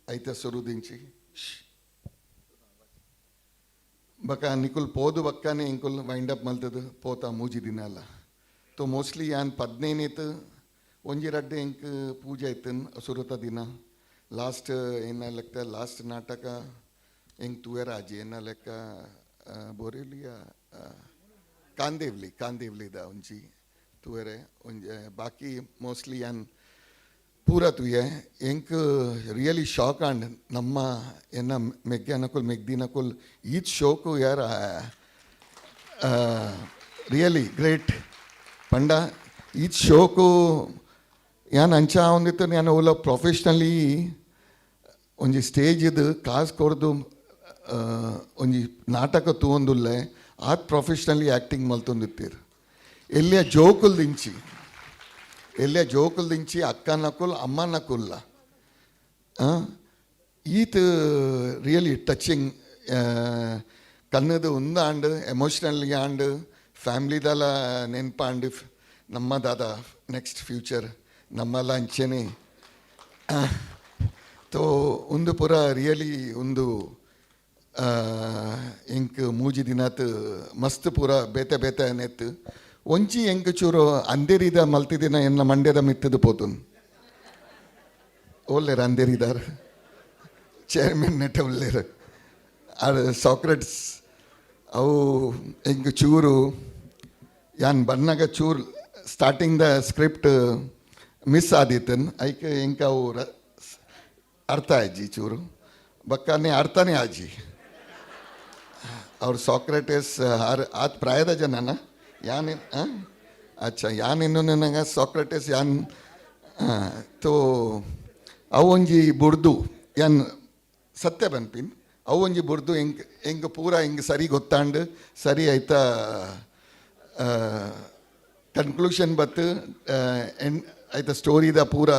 ಐತೆ ಸುರುದಿಂಚಿ ಬಕ ನಿಕುಲ್ ಪೋದು ಬಕ್ಕನೆ ಇಂಕುಲ್ ವೈಂಡ್ ಅಪ್ ಮಲ್ತದು ಪೋತ ಮೂಜಿ ದಿನ ಅಲ್ಲ ತೋ ಮೋಸ್ಟ್ಲಿ ಯಾನ್ 15 ಒಂಜಿ ರಡ್ಡೆ ಇಂಕ್ ಪೂಜೆ ಇತ್ತು ಸುರುತ ದಿನ ಲಾಸ್ಟ್ ಏನ ಲೆಕ್ಕ ಲಾಸ್ಟ್ ನಾಟಕ ಎಂಕ್ ತೂವೆರ ಆಜಿ ಏನ ಲೆಕ್ಕ ಬೋರಿಲಿಯ ಕಾಂದೇವ್ಲಿ ಕಾಂದೇವ್ಲಿದ ಒಂಜಿ ತೂವೆರೆ ಒಂಜಿ ಬಾಕಿ ಮೋಸ್ಟ್ಲಿ ಯಾನ್ ಪೂರ ತೂಯೆ ಎಂಕ್ ರಿಯಲಿ ಶಾಕ್ ಆಂಡ್ ನಮ್ಮ ಎನ್ನ ಮೆಗ್ಯ ನಕುಲ್ ಮೆಗ್ದಿ ನಕುಲ್ ಈತ್ ಶೋಕು ಯಾರ ರಿಯಲಿ ಗ್ರೇಟ್ ಪಂಡ ಈತ್ ಶೋಕು ಯಾನ್ ಅಂಚ ಒಂದಿತ್ತು ಯಾನ್ ಓಲ ಪ್ರೊಫೆಷ್ನಲಿ ಒಂಜಿ ಸ್ಟೇಜಿದು ಕಾಸು ಕೊರ್ದು ಒಂಜಿ ನಾಟಕ ತೂವೊಂದುಲ್ಲೆ ಆತ್ ಪ್ರೊಫೆಷ್ನಲಿ ಆ್ಯಕ್ಟಿಂಗ್ ಮಲ್ತೊಂದಿತ್ತೀರು ಎಲ್ಲಿಯ ಜೋಕುಲ್ ದಿಂಚಿ ಎಲ್ಲಿಯ ಜೋಕುಲ್ ದಿಂಚಿ ಅಕ್ಕ ನಕುಲ್ ಅಮ್ಮ ನಕುಲ್ಲ ಈತ್ ರಿಯಲಿ ಟಚಿಂಗ್ ಕನ್ನದ ಒಂದು ಆಂಡ್ ಎಮೋಷ್ನಲಿ ಆಂಡ್ ಫ್ಯಾಮ್ಲಿದೆಲ್ಲ ನೆನಪಾಂಡ್ ನಮ್ಮ ದಾದ ನೆಕ್ಸ್ಟ್ ಫ್ಯೂಚರ್ ನಮ್ಮಲ್ಲ ಅಂಚೆನೆ ತೋ ಒಂದು ಪೂರ ರಿಯಲಿ ಒಂದು ಎಂಕ್ ಮೂಜಿ ದಿನಾತ್ ಮಸ್ತ್ ಪೂರ ಬೇತೆ ಬೇತೆ ನೆತ್ತು ಒಂಜಿ ಎಂಕ್ ಚೂರು ಅಂದೇರಿದ ಮಲ್ತಿದಿನ ಎನ್ನ ಮಂಡ್ಯದ ಮಿತ್ತದು ಪೋತುನ್ ಓಲ್ಲೇರು ಅಂದೇರಿದಾರ್ ಚೇರ್ಮನ್ ನೆಟ್ಟ ಉಲ್ಲೇರು ಆರ್ ಸಾಕ್ರೆಟ್ಸ್ ಅವು ಎಂಕ್ ಚೂರು ಯಾನ್ ಬನ್ನಾಗ ಚೂರು ಸ್ಟಾರ್ಟಿಂಗ್ the script miss ಆದಿತ್ತನ್ ಐಕ್ ಎಂಕ್ ಅವು ಅರ್ಥ ಆಜಿ ಚೂರು ಬಕ್ಕಾನೆ ಅರ್ಥನೇ ಆಜಿ ಅವ್ರು ಸಾಕ್ರೆಟಿಸ್ ಆರ್ ಆತ್ ಪ್ರಾಯದ ಜನನ ಯಾನ್ ಅಚ್ಚಾ ಯಾನ್ ಇನ್ನು ನನಗೆ ಸಾಕ್ರೆಟಿಸ್ ಯಾನ್ ತೋ ಅವು ಒಂಜಿ ಬುಡ್ದು ಯಾನ್ ಸತ್ಯ ಬನ್ಪಿನ್ ಅವು ಒಂಜಿ ಬುಡ್ದು ಎಂಕ್ ಎಂಕ್ ಪೂರ ಹಿಂಗೆ ಸರಿ ಗೊತ್ತಾಂಡ್ ಸರಿ ಆಯ್ತಾ ಕನ್ಕ್ಲೂಷನ್ ಬತ್ತು ಎನ್ ಆಯ್ತಾ ಸ್ಟೋರಿದ ಪೂರ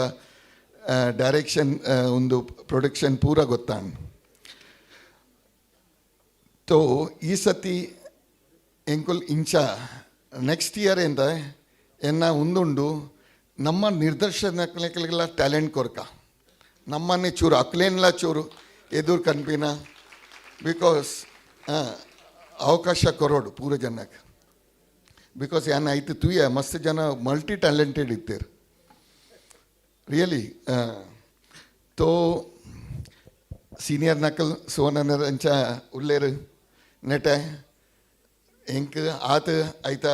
ಡೈರೆಕ್ಷನ್ ಒಂದು ಪ್ರೊಡಕ್ಷನ್ ಪೂರ ಗೊತ್ತಾಂಡ್. ತೋ ಈ ಸತಿ ಎಂಕುಲ್ ಇಂಚ ನೆಕ್ಸ್ಟ್ ಇಯರ್ ಎಂತ ಎನ್ನ ಉಂದುಂಡು ನಮ್ಮ ನಿರ್ದರ್ಶನಕ್ಲೆಲ್ಲ ಟ್ಯಾಲೆಂಟ್ ಕೊರ್ಕ ನಮ್ಮನ್ನೇ ಚೂರು ಅಕ್ಲೇನ್ಲ ಚೂರು ಎದುರು ಕನ್ಪಿನ because ಅವಕಾಶ ಕೊರೋಡು ಪೂರ ಜನಕ್ಕೆ. Because ಯಾನ್ ಐತು ತೂಯ ಮಸ್ತ್ ಜನ ಮಲ್ಟಿ ಟ್ಯಾಲೆಂಟೆಡ್ ಇತ್ತೇರು ರಿಯಲಿ. ತೋ ಸೀನಿಯರ್ ನಕಲ್ ಸುವರ್ಣ ಅಂಚ ಉಲ್ಲೇರು ನೆಟೆ ಎಂಕ್ ಆತ ಐತ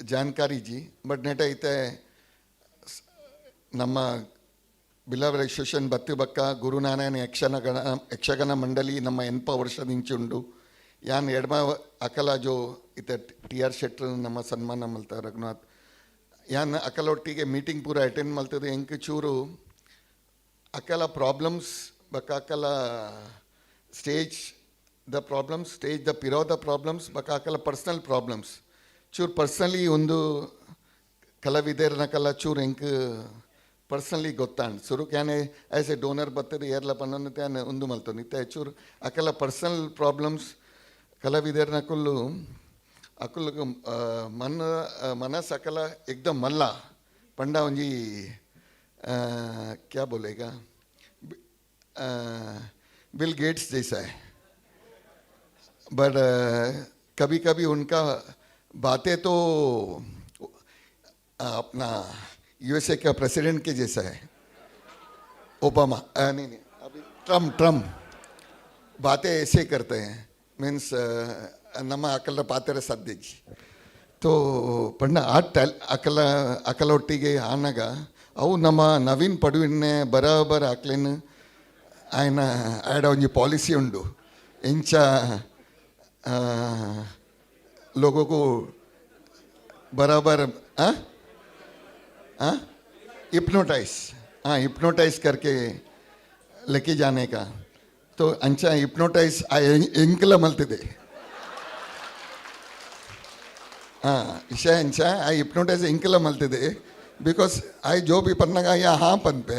ಜಾನ್ಕಾರಿ ಜಿ ಬಟ್ ನೆಟೆ ಐತೆ ನಮ್ಮ ಬಿಲ್ಲವರ ಅಸೋಸಿಯೇಷನ್ ಬತ್ತಿ ಬಕ್ಕ ಗುರುನಾರಾಯಣ ಯಕ್ಷಗಾನ ಮಂಡಳಿ ನಮ್ಮ ಎನ್ಪ ವರ್ಷದಿಂಚಿ ಉಂಡು. ಯಾನ್ ಎಡ್ಮ ಅಕಲ ಜೋ ಇತ ಟಿ ಆರ್ ಶೆಟ್ರ್ ನಮ್ಮ ಸನ್ಮಾನ ಮಲ್ತ ರಘುನಾಥ್ ಯಾನ್ ಅಕಲೊಟ್ಟಿಗೆ ಮೀಟಿಂಗ್ ಪೂರ ಅಟೆಂಡ್ ಮಲ್ತದೆ. ಎಂಕ್ ಚೂರು ಅಕಲ ಪ್ರಾಬ್ಲಮ್ಸ್ ಬಕ್ಕ ಅಕಲ stage the problems, stage the ಪಿರೋದ problems ಬಕ್ಕ ಅಕಲ ಪರ್ಸನಲ್ ಪ್ರಾಬ್ಲಮ್ಸ್ ಚೂರು ಪರ್ಸನಲಿ ಒಂದು ಕಲಾವಿದರ್ನಕಲ ಚೂರು ಎಂಕ್ ಪರ್ಸನಲಿ ಗೊತ್ತಾಂಡ್. ಸುರುಕ್ ಯಾನೆ ಆ್ಯಸ್ ಎ ಡೋನರ್ ಬರ್ತದೆ ಏರ್ಲ ಪನ್ನೊಂದು ಯಾನ್ ಉಂದು ಮಲ್ತೊಂದು ಇತ್ತೆ ಚೂರು ಅಕಲ ಪರ್ಸನಲ್ ಪ್ರಾಬ್ಲಮ್ಸ್ ಕಲಾವಿದರ್ನಕುಲ್ಲು ಅಕುಲು ಮನ ಮನಸ್ ಅಕಲ ಎಕ್ದಮ್ ಮಲ್ಲ ಪಂಡ ಒಂಜಿ ಕ್ಯಾ ಬೋಲೇಗ बिल गेट्स जैसा है, बट कभी कभी उनका बातें तो अपना यूएसए का प्रेसिडेंट के जैसा है, ओबामा नहीं नहीं अभी ट्रम्प ट्रम्प बातें ऐसे करते हैं मीन्स ನಮ್ಮ ಅಕಲ ಪಾತ್ರ ಸದ್ಯಜಿ. ತೋ ಪಂಡ ಆ ಟ್ಯಾಲ್ ಅಕಲ ಅಕಲ ಒಟ್ಟಿಗೆ ಆನಾಗ ಅವು ನಮ್ಮ ನವೀನ್ ಪಡುವಿನ ಬರಾಬರ್ ಅಕ್ಲೇನು ఆయన ಆಡ ಒಂಜಿ ಪಾಲಿಸಿ ಉಂಡು ಇಂಚ लोगों को बराबर हाँ हाँ हिप्नोटाइज, हाँ हिप्नोटाइज करके लेके जाने का. तो अंचा हिप्नोटाइज ಆ ಎಂಕಲ ಮಲ್ತಿದೆ. ಹಾಂ ವಿಷಯ ಅಂಚ ಆ ಹಿಪ್ನೋಟೈಸ್ ಎಂಕಲ ಮಲ್ತಿದೆ because I Joe B ಪನ್ನಾಗ ಯಾ ಹಾಂ ಪನ್ಪೆ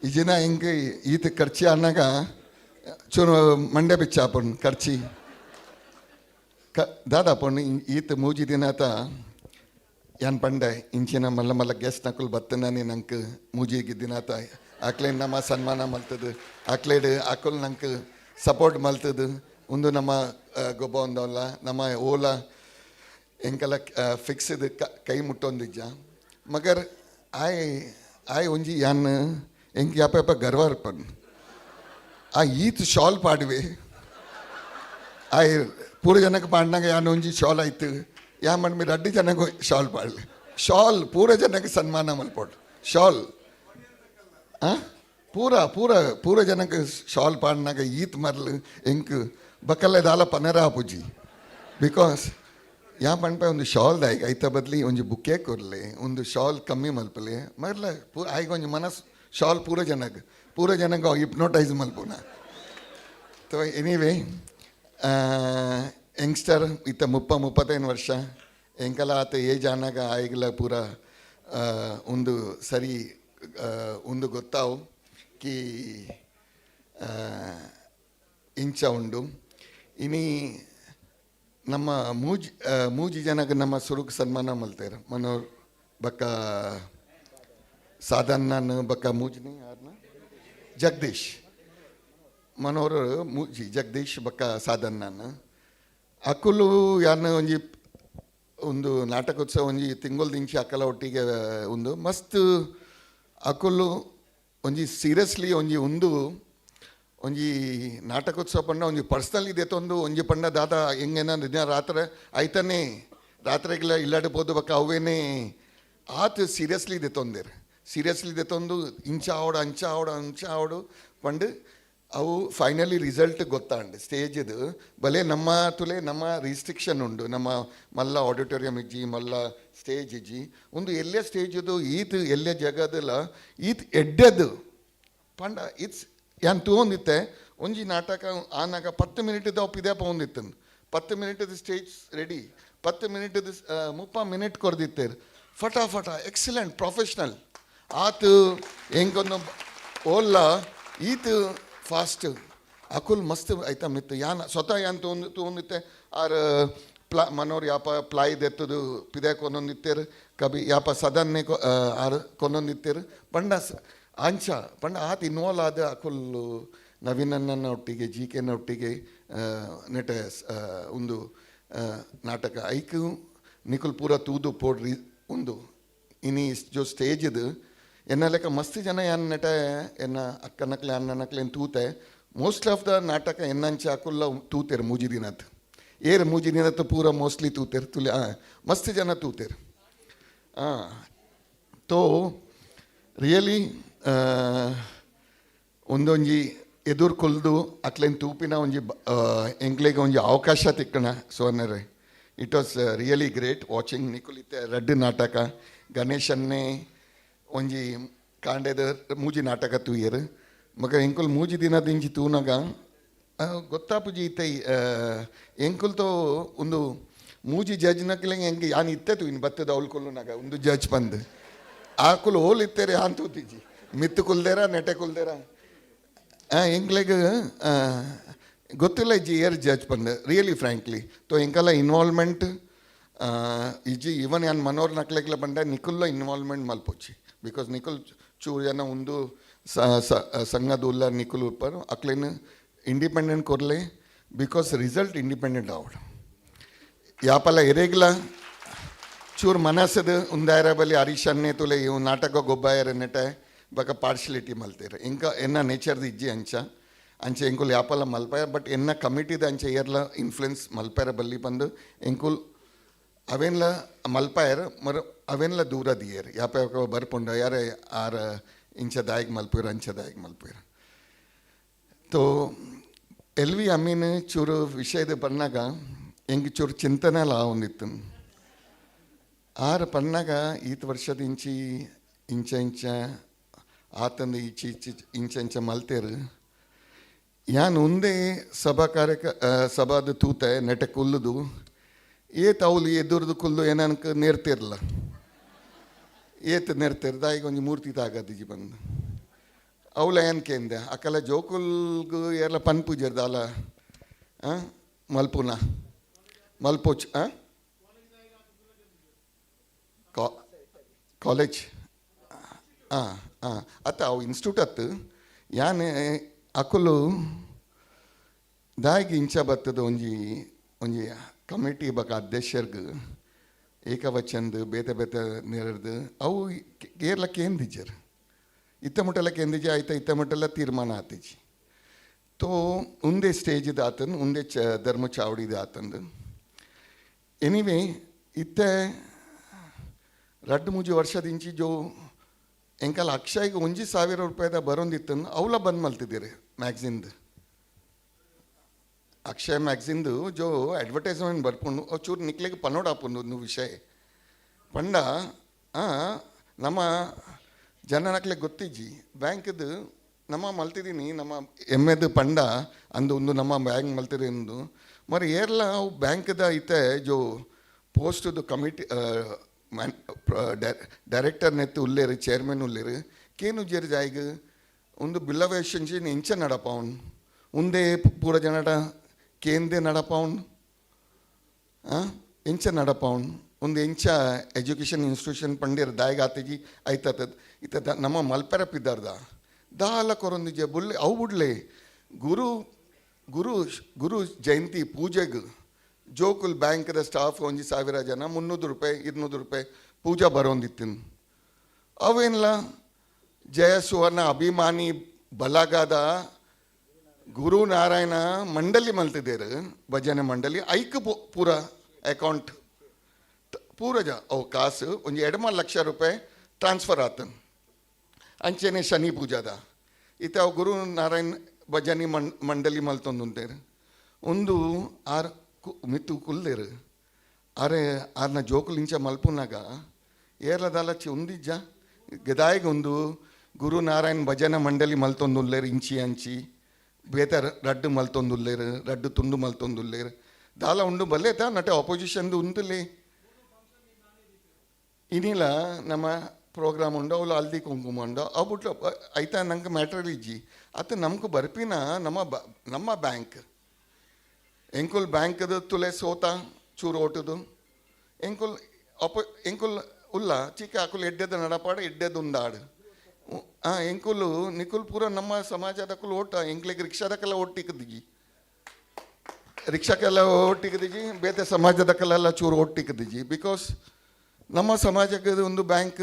ಈ ಜನ ಹಿಂಗೆ ಈತ ಖರ್ಚಿ ಅನ್ನಾಗ ಚೂರು ಮಂಡೆ ಬಿಚ್ಚ ಆಪುಂಡು ಖರ್ಚಿ ಕ ದಾದ ಪುಣ್ ಈತ ಮೂಜಿ ದಿನ ಆತ ಯಾನ್ ಪಂಡೆ ಇಂಚಿನ ಮಲ್ಲ ಮಲ್ಲ ಗೆಸ್ಟ್ ನಕುಲ್ ಬತ್ತನಾನಿ ನಂಗೆ ಮೂಜಿ ದಿನ ಆತ ಆಕ್ಲೇನ್ ನಮ್ಮ ಸನ್ಮಾನ ಮಲ್ತದು ಆಕ್ಲೇಡ್ ಆಕುಲ್ ನಂಗೆ ಸಪೋರ್ಟ್ ಮಲ್ತದು ಒಂದು ನಮ್ಮ ಗೊಬ್ಬ ಒಂದಲ್ಲ ನಮ್ಮ ಓಲ ಎಂಕೆಲ್ಲ ಫಿಕ್ಸ್ ಇದು ಕೈ ಮುಟ್ಟೊಂದಿಜ್ಜ. ಮಗರ್ ಆಯ್ ಆಯ್ ಒಂಜಿ ಯಾನ್ ಎಂಕ್ ಯಾಪ ಯಾಪ ಗರ್ವ ಇರ್ಪನ್ ಆ ಈತ್ ಶಾಲ್ ಪಾಡುವೆ ಆಯ್ ಪೂರ ಜನಕ್ಕೆ ಪಾಡಿನಾಗ ಯಾನ್ ಒಂಜಿ ಶಾಲ್ ಆಯ್ತು ಯಾ ಮಣ್ಮಿ ರಡ್ಡು ಜನಕ್ಕೆ ಶಾಲ್ ಪಾಡಲಿ ಶಾಲ್ ಪೂರ ಜನಕ್ಕೆ ಸನ್ಮಾನ ಮಲ್ಪೊಡು ಶಾಲ್ ಪೂರ ಪೂರ ಪೂರ ಜನಕ್ಕೆ ಶಾಲ್ ಪಾಡಿನಾಗ ಈತ್ ಮರ್ಲು ಎಂಕ್ ಬಕಲ್ಲೆ ದಾಲ ಪನರ ಆಪುಜಿ. Because ಯಾ ಪನ್ಪೆ ಒಂದು ಶಾಲ್ ದಾಯಿಗೆ ಐತ ಬದ್ಲಿ ಒಂಜಿ ಬುಕ್ಕೆ ಕೊರ್ಲೆ ಒಂದು ಶಾಲ್ ಕಮ್ಮಿ ಮಲ್ಪಲೆ ಮರ್ಲ ಪೂ ಆಯ್ಗ ಒಂಜಿ ಮನಸ್ ಶಾಲ್ ಪೂರ ಜನಕ್ಕೆ ಪೂರ ಜನಕ್ಕೆ ಹಿಪ್ನೋಟೈಸ್ ಮಲ್ಪುನ. ಸೊ ಎನಿವೇ ಯಂಗ್ಸ್ಟರ್ ಇತ್ತ 30-35 ವರ್ಷ ಎಂಕಲ ಆತ ಏಜ್ ಆನಾಗ ಆಯ್ಗಲ ಪೂರ ಒಂದು ಸರಿ ಒಂದು ಗೊತ್ತಾವು ಕಿ ಇಂಚ ಉಂಡು. ಇನಿ ನಮ್ಮ ಮೂಜಿ ಜನಕ್ಕೆ ನಮ್ಮ ಸುರುಕ್ ಸನ್ಮಾನ ಮಲ್ತೇರು ಮನೋರ್ ಬಕ್ಕ ಸಾಧನ್ನ ಬಕ್ಕ ಮೂಜಿನಿ ಯಾರನ್ನ ಜಗದೀಶ್ ಮನೋರ್ ಮೂಜಿ ಜಗದೀಶ್ ಬಕ್ಕ ಸಾಧನ್ನ ಅಕುಲು ಯಾರನ್ನ ಒಂಜಿ ಒಂದು ನಾಟಕೋತ್ಸವ ಒಂಜಿ ತಿಂಗೊಲ್ದಿಂಚಿ ಅಕಲ ಒಟ್ಟಿಗೆ ಒಂದು ಮಸ್ತ್ ಅಕುಲು ಒಂಜಿ ಸೀರಿಯಸ್ಲಿ ಒಂಜಿ ಒಂದು ಒಂಜಿ ನಾಟಕೋತ್ಸವ ಪಂಡ ಒಂಜಿ ಪರ್ಸ್ನಲ್ ಇದೆ ತೊಂದು ಒಂಜಿ ಪಂಡ ದಾದ ಹೆಂಗೇನ ದಿನ ರಾತ್ರಿ ಆಯ್ತಾನೆ ರಾತ್ರಿಗೆಲ್ಲ ಇಲ್ಲಾಡೆ ಪೋದು ಬಕ್ಕ ಅವೇನೇ ಆತ ಸೀರಿಯಸ್ಲಿ ಇದೆ ತೊಂದಿರು ಸೀರಿಯಸ್ಲಿ ಇದೆ ತೊಂದು ಇಂಚ ಆವಡು ಅಂಚ ಆವಡು ಅಂಚ ಆವಡು ಪಂಡು ಅವು ಫೈನಲಿ ರಿಸಲ್ಟ್ ಗೊತ್ತಾಂಡು ಸ್ಟೇಜ್ದು ಬಲೆ ನಮ್ಮ ತುಲೆ ನಮ್ಮ ರಿಸ್ಟ್ರಿಕ್ಷನ್ ಉಂಡು ನಮ್ಮ ಮಲ್ಲ ಆಡಿಟೋರಿಯಂ ಇಜ್ಜಿ ಮಲ್ಲ ಸ್ಟೇಜ್ ಇಜ್ಜಿ ಒಂದು ಎಲ್ಲೇ ಸ್ಟೇಜ್ದು ಈತ್ ಎಲ್ಲೇ ಜಗದಲ್ಲ ಈತ್ ಎಡ್ಡೆದು ಪಂಡ it's ಯಾನ್ ತೂವೊಂದಿತ್ತೆ ಒಂಜಿ ನಾಟಕ ಆನಾಗ 10 ಮಿನಿಟ್ದ ಪಿದಾಪ ಒಂದಿತ್ತು 10 ಮಿನಿಟ್ದ ಸ್ಟೇಜ್ ರೆಡಿ 10 ಮಿನಿಟ್ದ 30 ಮಿನಿಟ್ ಕೊರ್ದಿತ್ತೇರು ಫಟಾಫಟ ಎಕ್ಸಲೆಂಟ್ ಪ್ರೊಫೆಷ್ನಲ್ ಆತು ಹೆಂಗೊಂದು ಓಲ್ಲ ಈತ್ ಫಾಸ್ಟ್ ಅಕುಲ್ ಮಸ್ತ್ ಐತ ಮಿತ್ತು ಯಾನ್ ಸ್ವತಃ ಯಾನ್ ತೂಂದು ತೂಂದಿತ್ತೆ ಆರ್ ಪ್ಲಾ ಮನೋರ್ ಯಾಪ ಪ್ಲಾಯ್ ದೆತ್ತದು ಪಿದೆ ಕೊನೊಂದಿತ್ತೇರು ಕಬಿ ಯಾಪ ಸದನ್ನೇ ಆರ್ ಕೊನೊಂದಿತ್ತೇರು ಪಂಡ ಅಂಚ ಪಂಡ ಆತ ಇನ್ವಾಲ್ವ್ ಆದ ಅಕುಲ್ ನವೀನನ್ನ ಒಟ್ಟಿಗೆ ಜಿ ಕೆನ ಒಟ್ಟಿಗೆ ನೆಟೆ ಒಂದು ನಾಟಕ ಐಕ್ ನಿಕುಲ್ ಪೂರ ತೂದು ಪೋಡ್ರಿ ಒಂದು ಇನಿ ಜೋ ಸ್ಟೇಜ್ದು ಎನ್ನ ಲೆಕ್ಕ ಮಸ್ತ್ ಜನ ಯಾನ್ ನೆಟ ಎನ್ನ ಅಕ್ಕನಕ್ಲೆ ಅಣ್ಣನಕ್ಲೆ ತೂತೆ ಮೋಸ್ಟ್ ಆಫ್ the ನಾಟಕ ಎನ್ನಂಚ ಅಕುಲ್ಲ ತೂತೇರು ಮೂಜಿ ದಿನತ್ ಏರ್ ಮೂಜಿ ದಿನತ್ ಪೂರ ಮೋಸ್ಟ್ಲಿ ತೂತೇರು ತುಲೆ ಮಸ್ತ್ ಜನ ತೂತೇರು ತೋ ರಿಯಲಿ ಒಂದೊಂಜಿ ಎದುರು ಕೊಲ್ದು ಅಕ್ಲೆನ್ ತೂಪಿನ ಒಂಜಿ ಎಂಕ್ಲೆಗ್ ಒಂಜಿ ಅವಕಾಶ ತಿಕ್ಕಣ ಸೋನರೆ. It was really great watching ನಿಕುಲಿತ್ತೆ ರಡ್ಡ್ ನಾಟಕ ಗಣೇಶನ್ನೇ ಒಂಜಿ ಕಾಂಡೆದ ಮೂಜಿ ನಾಟಕ ತೂಯೆರ್ ಮಗ ಎಂಕುಲ್ ಮೂಜಿ ದಿನದಿಂಚಿ ತೂನಗ ಗೊತ್ತಾಪುಜಿ ಇತ್ತೆ ಎಂಕುಲ್ ತೋ ಒಂದು ಮೂಜಿ ಜಡ್ಜ್ ನಕ್ಲೆ ಎಂಕ್ ಯಾನ್ ಇತ್ತೆ ತೂಯಿನ್ ಬತ್ತದ ಅವ್ಲು ಕೊಲ್ಲುನಾಗ ಒಂದು ಜಡ್ಜ್ ಬಂದು ಆಕುಲು ಹೋಲ್ ಇತ್ತೇರೆ ಯಾನ್ ತೂತಿಜಿ ಮಿತ್ತು ಕುಲ್ದೇರ ನೆಟೆ ಕುಲ್ದೇರ ಎಂಕ್ಲೆಗ್ ಗೊತ್ತಿಲ್ಲ ಇಜ್ಜಿ ಏರ್ ಜಡ್ಜ್ ಬಂದು ರಿಯಲಿ ಫ್ರ್ಯಾಂಕ್ಲಿ ತೋ ಎಂಕಲ ಇನ್ವಾಲ್ವ್ಮೆಂಟ್ ಇಜ್ಜಿ ಈವನ್ ಯಾನ್ ಮನೋರ್ ನಕ್ಲೆಗ್ಲ ಬಂಡ ನಿಕುಲ್ಲ ಇನ್ವಾಲ್ವ್ಮೆಂಟ್ ಮಲ್ಪೊಚ್ಚಿ because Nikul ಚೂರು ಜನ ಒಂದು ಸಂಘದ ಉಲ್ಲ ನಿಕುಲ್ ಉಪ್ಪರು ಅಕ್ಲೆನ್ ಇಂಡಿಪೆಂಡೆಂಟ್ ಕೊರ್ಲೆ because result independent ಆವಡ್ ಯಾಪಲ ಎರೆಗ್ಲ ಚೂರು ಮನಸ್ಸದ ಉಂದಾಯರ ಬಲಿ ಹರೀಶನ್ನೇ ತುಲೆ ಇವು ನಾಟಕ ಗೊಬ್ಬಾಯರ ನೆಟೆ ಬಕ ಪಾರ್ಶಲಿಟಿ ಮಲ್ತೇರು ಇಂಕ ಎನ್ನ ನೇಚರ್ದ ಇಜ್ಜಿ ಅಂಚ ಅಂಚ ಎಂಕುಲ್ ಯಾಪಲ ಮಲ್ಪಾಯ ಬಟ್ ಎನ್ನ ಕಮಿಟಿದ ಅಂಚ ಏರ್ಲ ಇನ್ಫ್ಲುಯೆನ್ಸ್ ಮಲ್ಪಾರ ಬಲ್ಲಿ ಬಂದು ಎಂಕುಲ್ ಅವೇನ್ಲ ಮಲ್ಪಾಯರ್ ಮರ ಅವೇನ್ಲ ದೂರ ದಿಯರ್ ಯಾಪ ಯಾಪ ಬರ್ಪುಂಡ ಯಾರೇ ಆರ್ ಇಂಚ ದಾಯಿಗ್ ಮಲ್ಪುರ ಅಂಚ ದಾಯಿಗ್ ಮಲ್ಪುರ ತೋ ಎಲ್ ವಿ ಅಮೀನ್ ಚೂರು ವಿಷಯದ ಬನ್ನಾಗ ಎಂಕ್ ಚೂರು ಚಿಂತನೆಲ ಆವೊಂದಿತ್ತು ಆರ್ ಪನ್ನಾಗ ಈತ್ ವರ್ಷದ ಇಂಚಿ ಇಂಚ ಇಂಚ ಆತಂದು ಈಚಿ ಈಚಿ ಇಂಚ ಇಂಚ ಮಲ್ತೇರು ಯಾನ್ ಉಂದೇ ಸಭಾ ಕಾರ್ಯಕ ಸಭಾದ ತೂತೆ ನೆಟೆ ಕುಲ್ಲುದು ಏತ್ ಅವ್ಲು ಎದುರ್ದು ಕುಲ್ಲು ಏನನ್ಕ ನೇರ್ತಿರ್ಲ ಏತ್ ನೆರ್ತಿರ್ ದಾಯಿಗ್ ಒಂಜಿ ಮೂರ್ತಿ ತಾಗದಿಜಿ ಬಂದು ಅವ್ಲ ಏನ್ ಕೇಂದೆ ಅಕಲ ಜೋಕುಲ್ಗು ಏರ್ಲ ಪನ್ಪುಜೆರ್ ದಾಲ ಮಲ್ಪುನ ಮಲ್ಪೋಚ್ ಕಾಲೇಜ್ ಹಾಂ ಹಾಂ ಅತ್ತ ಅವು ಇನ್ಸ್ಟಿಟ್ಯೂಟ್ ಅತ್ತು ಯಾನ್ ಅಕುಲು ದಾಯಿಗ್ ಇಂಚ ಬತ್ತದ ಒಂಜಿ ಒಂಜಿ ಕಮಿಟಿ ಬಕ ಅಧ್ಯಕ್ಷರ್ಗ್ ಏಕವಚಂದ್ ಬೇತೆ ಬೇತೆ ನೆರರ್ದು ಅವು ಏರ್ಲ ಕೇಂದಿಜರ್ ಇತ್ತ ಮುಟ್ಟೆಲ್ಲ ಕೇಂದಿಜಿ ಆಯ್ತ ಇತ್ತ ಮುಟ್ಟೆಲ್ಲ ತೀರ್ಮಾನ ಆತಿಜಿ ತೋ ಉಂದೇ ಸ್ಟೇಜ್ ಆತನ್ ಉಂದೇ ಚ ಧರ್ಮ ಚಾವಡಿದ ಆತಂದು ಎನಿವೆ ಇತ್ತೆ ರಡ್ಡು ಮೂಜಿ ವರ್ಷದಿಂಚಿ ಜೋ ಎಂಕಲ್ ಅಕ್ಷಯ್ಗೆ ಒಂಜಿ ಸಾವಿರ ರೂಪಾಯಿದ ಬರೋಂದಿತ್ತನ್ನು ಅವಲ ಬಂದ್ ಮಲ್ತಿದ್ದೀರಿ ಮ್ಯಾಗ್ಝಿನ್ದು ಅಕ್ಷಯ್ ಮ್ಯಾಗ್ಝಿನ್ದು ಜೋ ಅಡ್ವರ್ಟೈಸ್ಮೆಂಟ್ ಬರ್ಪುಂಡು ಅವು ಚೂರು ನಿಕ್ಲೆಗ್ ಪನೋಡಾಪುಂಡು ಒಂದು ವಿಷಯ ಪಂಡ ನಮ್ಮ ಜನನಕ್ಲೆ ಗೊತ್ತಿಜ್ಜಿ ಬ್ಯಾಂಕ್ದು ನಮ್ಮ ಮಲ್ತಿದ್ದೀನಿ ನಮ್ಮ ಎಮ್ಮೆದು ಪಂಡ ಅಂದು ಒಂದು ನಮ್ಮ ಬ್ಯಾಂಕ್ ಮಲ್ತಿರಿ ಎಂದು ಮರಿ ಏರ್ಲ ಅವು ಬ್ಯಾಂಕ್ದ ಐತೆ ಜೋ ಪೋಸ್ಟ್ದು ಕಮಿಟಿ ಮ್ಯಾನ್ ಡೈರೆಕ್ಟರ್ ನೆತ್ತು ಉಲ್ಲೇರು ಚೇರ್ಮನ್ ಉಲ್ಲೇರು ಕೇನು ಜೇರು ಜಾಯ್ಗ್ ಒಂದು ಬಿಲ್ಲವೇಶನ್ ಇಂಚ ನಡಪಾವನ್ ಉಂದೇ ಪೂರ ಜನಟ ಕೇಂದೆ ನಡಪಾವನ್ ಎಂಚ ನಡಪಾವನ್ ಒಂದು ಎಂಚ ಎಜುಕೇಷನ್ ಇನ್ಸ್ಟಿಟ್ಯೂಷನ್ ಪಂಡಿರ್ ದಾಯಿಗ್ ಆತಿಜಿ ಐತದ ಇತ್ತ ನಮ್ಮ ಮಲ್ಪೆರ ಪಿದ್ದಾರ್ದ ದಾಲ ಕೊರೊಂದಿಜೆ ಬುಲ್ಲೆ ಅವು ಬುಡ್ಲೆ ಗುರು ಗುರು ಗುರು ಜಯಂತಿ ಪೂಜೆಗ್ ಜೋಕುಲ್ ಬ್ಯಾಂಕ್ದ ಸ್ಟಾಫ್ ಒಂಜಿ ಸಾವಿರ ಜನ 300 ರೂಪಾಯಿ 200 ರೂಪಾಯಿ ಪೂಜಾ ಬರೋಂದಿತ್ತಿನ ಅವೇನ್ಲ ಜಯ ಸುವರ್ಣ ಅಭಿಮಾನಿ ಬಲಗಾದ ಗುರು ನಾರಾಯಣ ಮಂಡಲಿ ಮಲ್ತಿದ್ದೇರು ಭಜನೆ ಮಂಡಲಿ ಐಕ್ ಪೂರ ಅಕೌಂಟ್ ಪೂರ ಜ ಅವು ಕಾಸು ಒಂಜಿ 2 ಲಕ್ಷ ರೂಪಾಯಿ ಟ್ರಾನ್ಸ್ಫರ್ ಆತನ್ ಅಂಚೆನೆ ಶನಿ ಪೂಜಾದ ಇತ್ತೆ ಅವು ಗುರು ನಾರಾಯಣ ಭಜನೆ ಮಂಡಲಿ ಮಲ್ತೊಂದುಂತೇರು ಒಂದು ಆರ್ ಮಿತ್ತು ಕುಲ್ದೇರು ಅರೆ ಆರ್ನ ಜೋಕುಲು ಇಂಚ ಮಲ್ಪುನಾಗ ಏರ್ಲದಾಲಚ್ಚಿ ಒಂದಿಜ್ಜ ಗದಾಯಿಗೆ ಒಂದು ಗುರು ನಾರಾಯಣ ಭಜನೆ ಮಂಡಲಿ ಮಲ್ತೊಂದುಲ್ಲೇರು ಇಂಚಿ ಅಂಚಿ ಬೇತ ರಡ್ಡು ಮಲ್ತೊಂದುಲ್ಲೇರು ರಡ್ಡು ತುಂಡು ಮಲ್ತೊಂದುಲ್ಲೇರು ದಾಲ ಉಂಡು ಬಲ್ಲೇತ ನಟೆ ಆಪೋಸಿಷನ್ದು ಉಂತುಲೇ ಇನಿಲ ನಮ್ಮ ಪ್ರೋಗ್ರಾಮ್ ಉಂಡು, ಅವ್ಲು ಹಲ್ದಿ ಕುಂಕುಮ ಉಂಡು, ಅವು ಬುಟ್ಲ ಐತ ನಂಗೆ ಮ್ಯಾಟ್ರ್ ಇಜ್ಜಿ. ಅತ್ತ ನಮ್ಗೆ ಬರ್ಪಿನ ನಮ್ಮ ನಮ್ಮ ಬ್ಯಾಂಕ್ ಎಂಕುಲ್ ಬ್ಯಾಂಕ್ದ ತುಲೆ ಸೋತ ಚೂರು ಓಟುದು ಎಂಕುಲ್ ಅಪ ಎಂಕುಲ್ ಉಲ್ಲ ಚಿಕ್ಕ ಅಕುಲ್ ಎಡ್ಡೆದ ನಡಪಾಡು ಎಡ್ಡೆದ ಉಂದಾಡು. ಎಂಕುಲು ನಿಕುಲ್ ಪೂರ ನಮ್ಮ ಸಮಾಜದಕುಲು ಓಟ ಎಂಕ್ಲೆಗ್ ರಿಕ್ಷಾದಕ್ಕೆಲ್ಲ ಒಟ್ಟಿಕ್ಕದಿಜಿ, ರಿಕ್ಷಾಕ್ಕೆಲ್ಲ ಒಟ್ಟಿಕ್ಕದಿಜಿ, ಬೇತೆ ಸಮಾಜದಕ್ಕೆಲ್ಲ ಚೂರು ಒಟ್ಟಿಕ್ಕದಿಜಿ. Because ನಮ್ಮ ಸಮಾಜಕ್ಕೆ ಒಂದು ಬ್ಯಾಂಕ್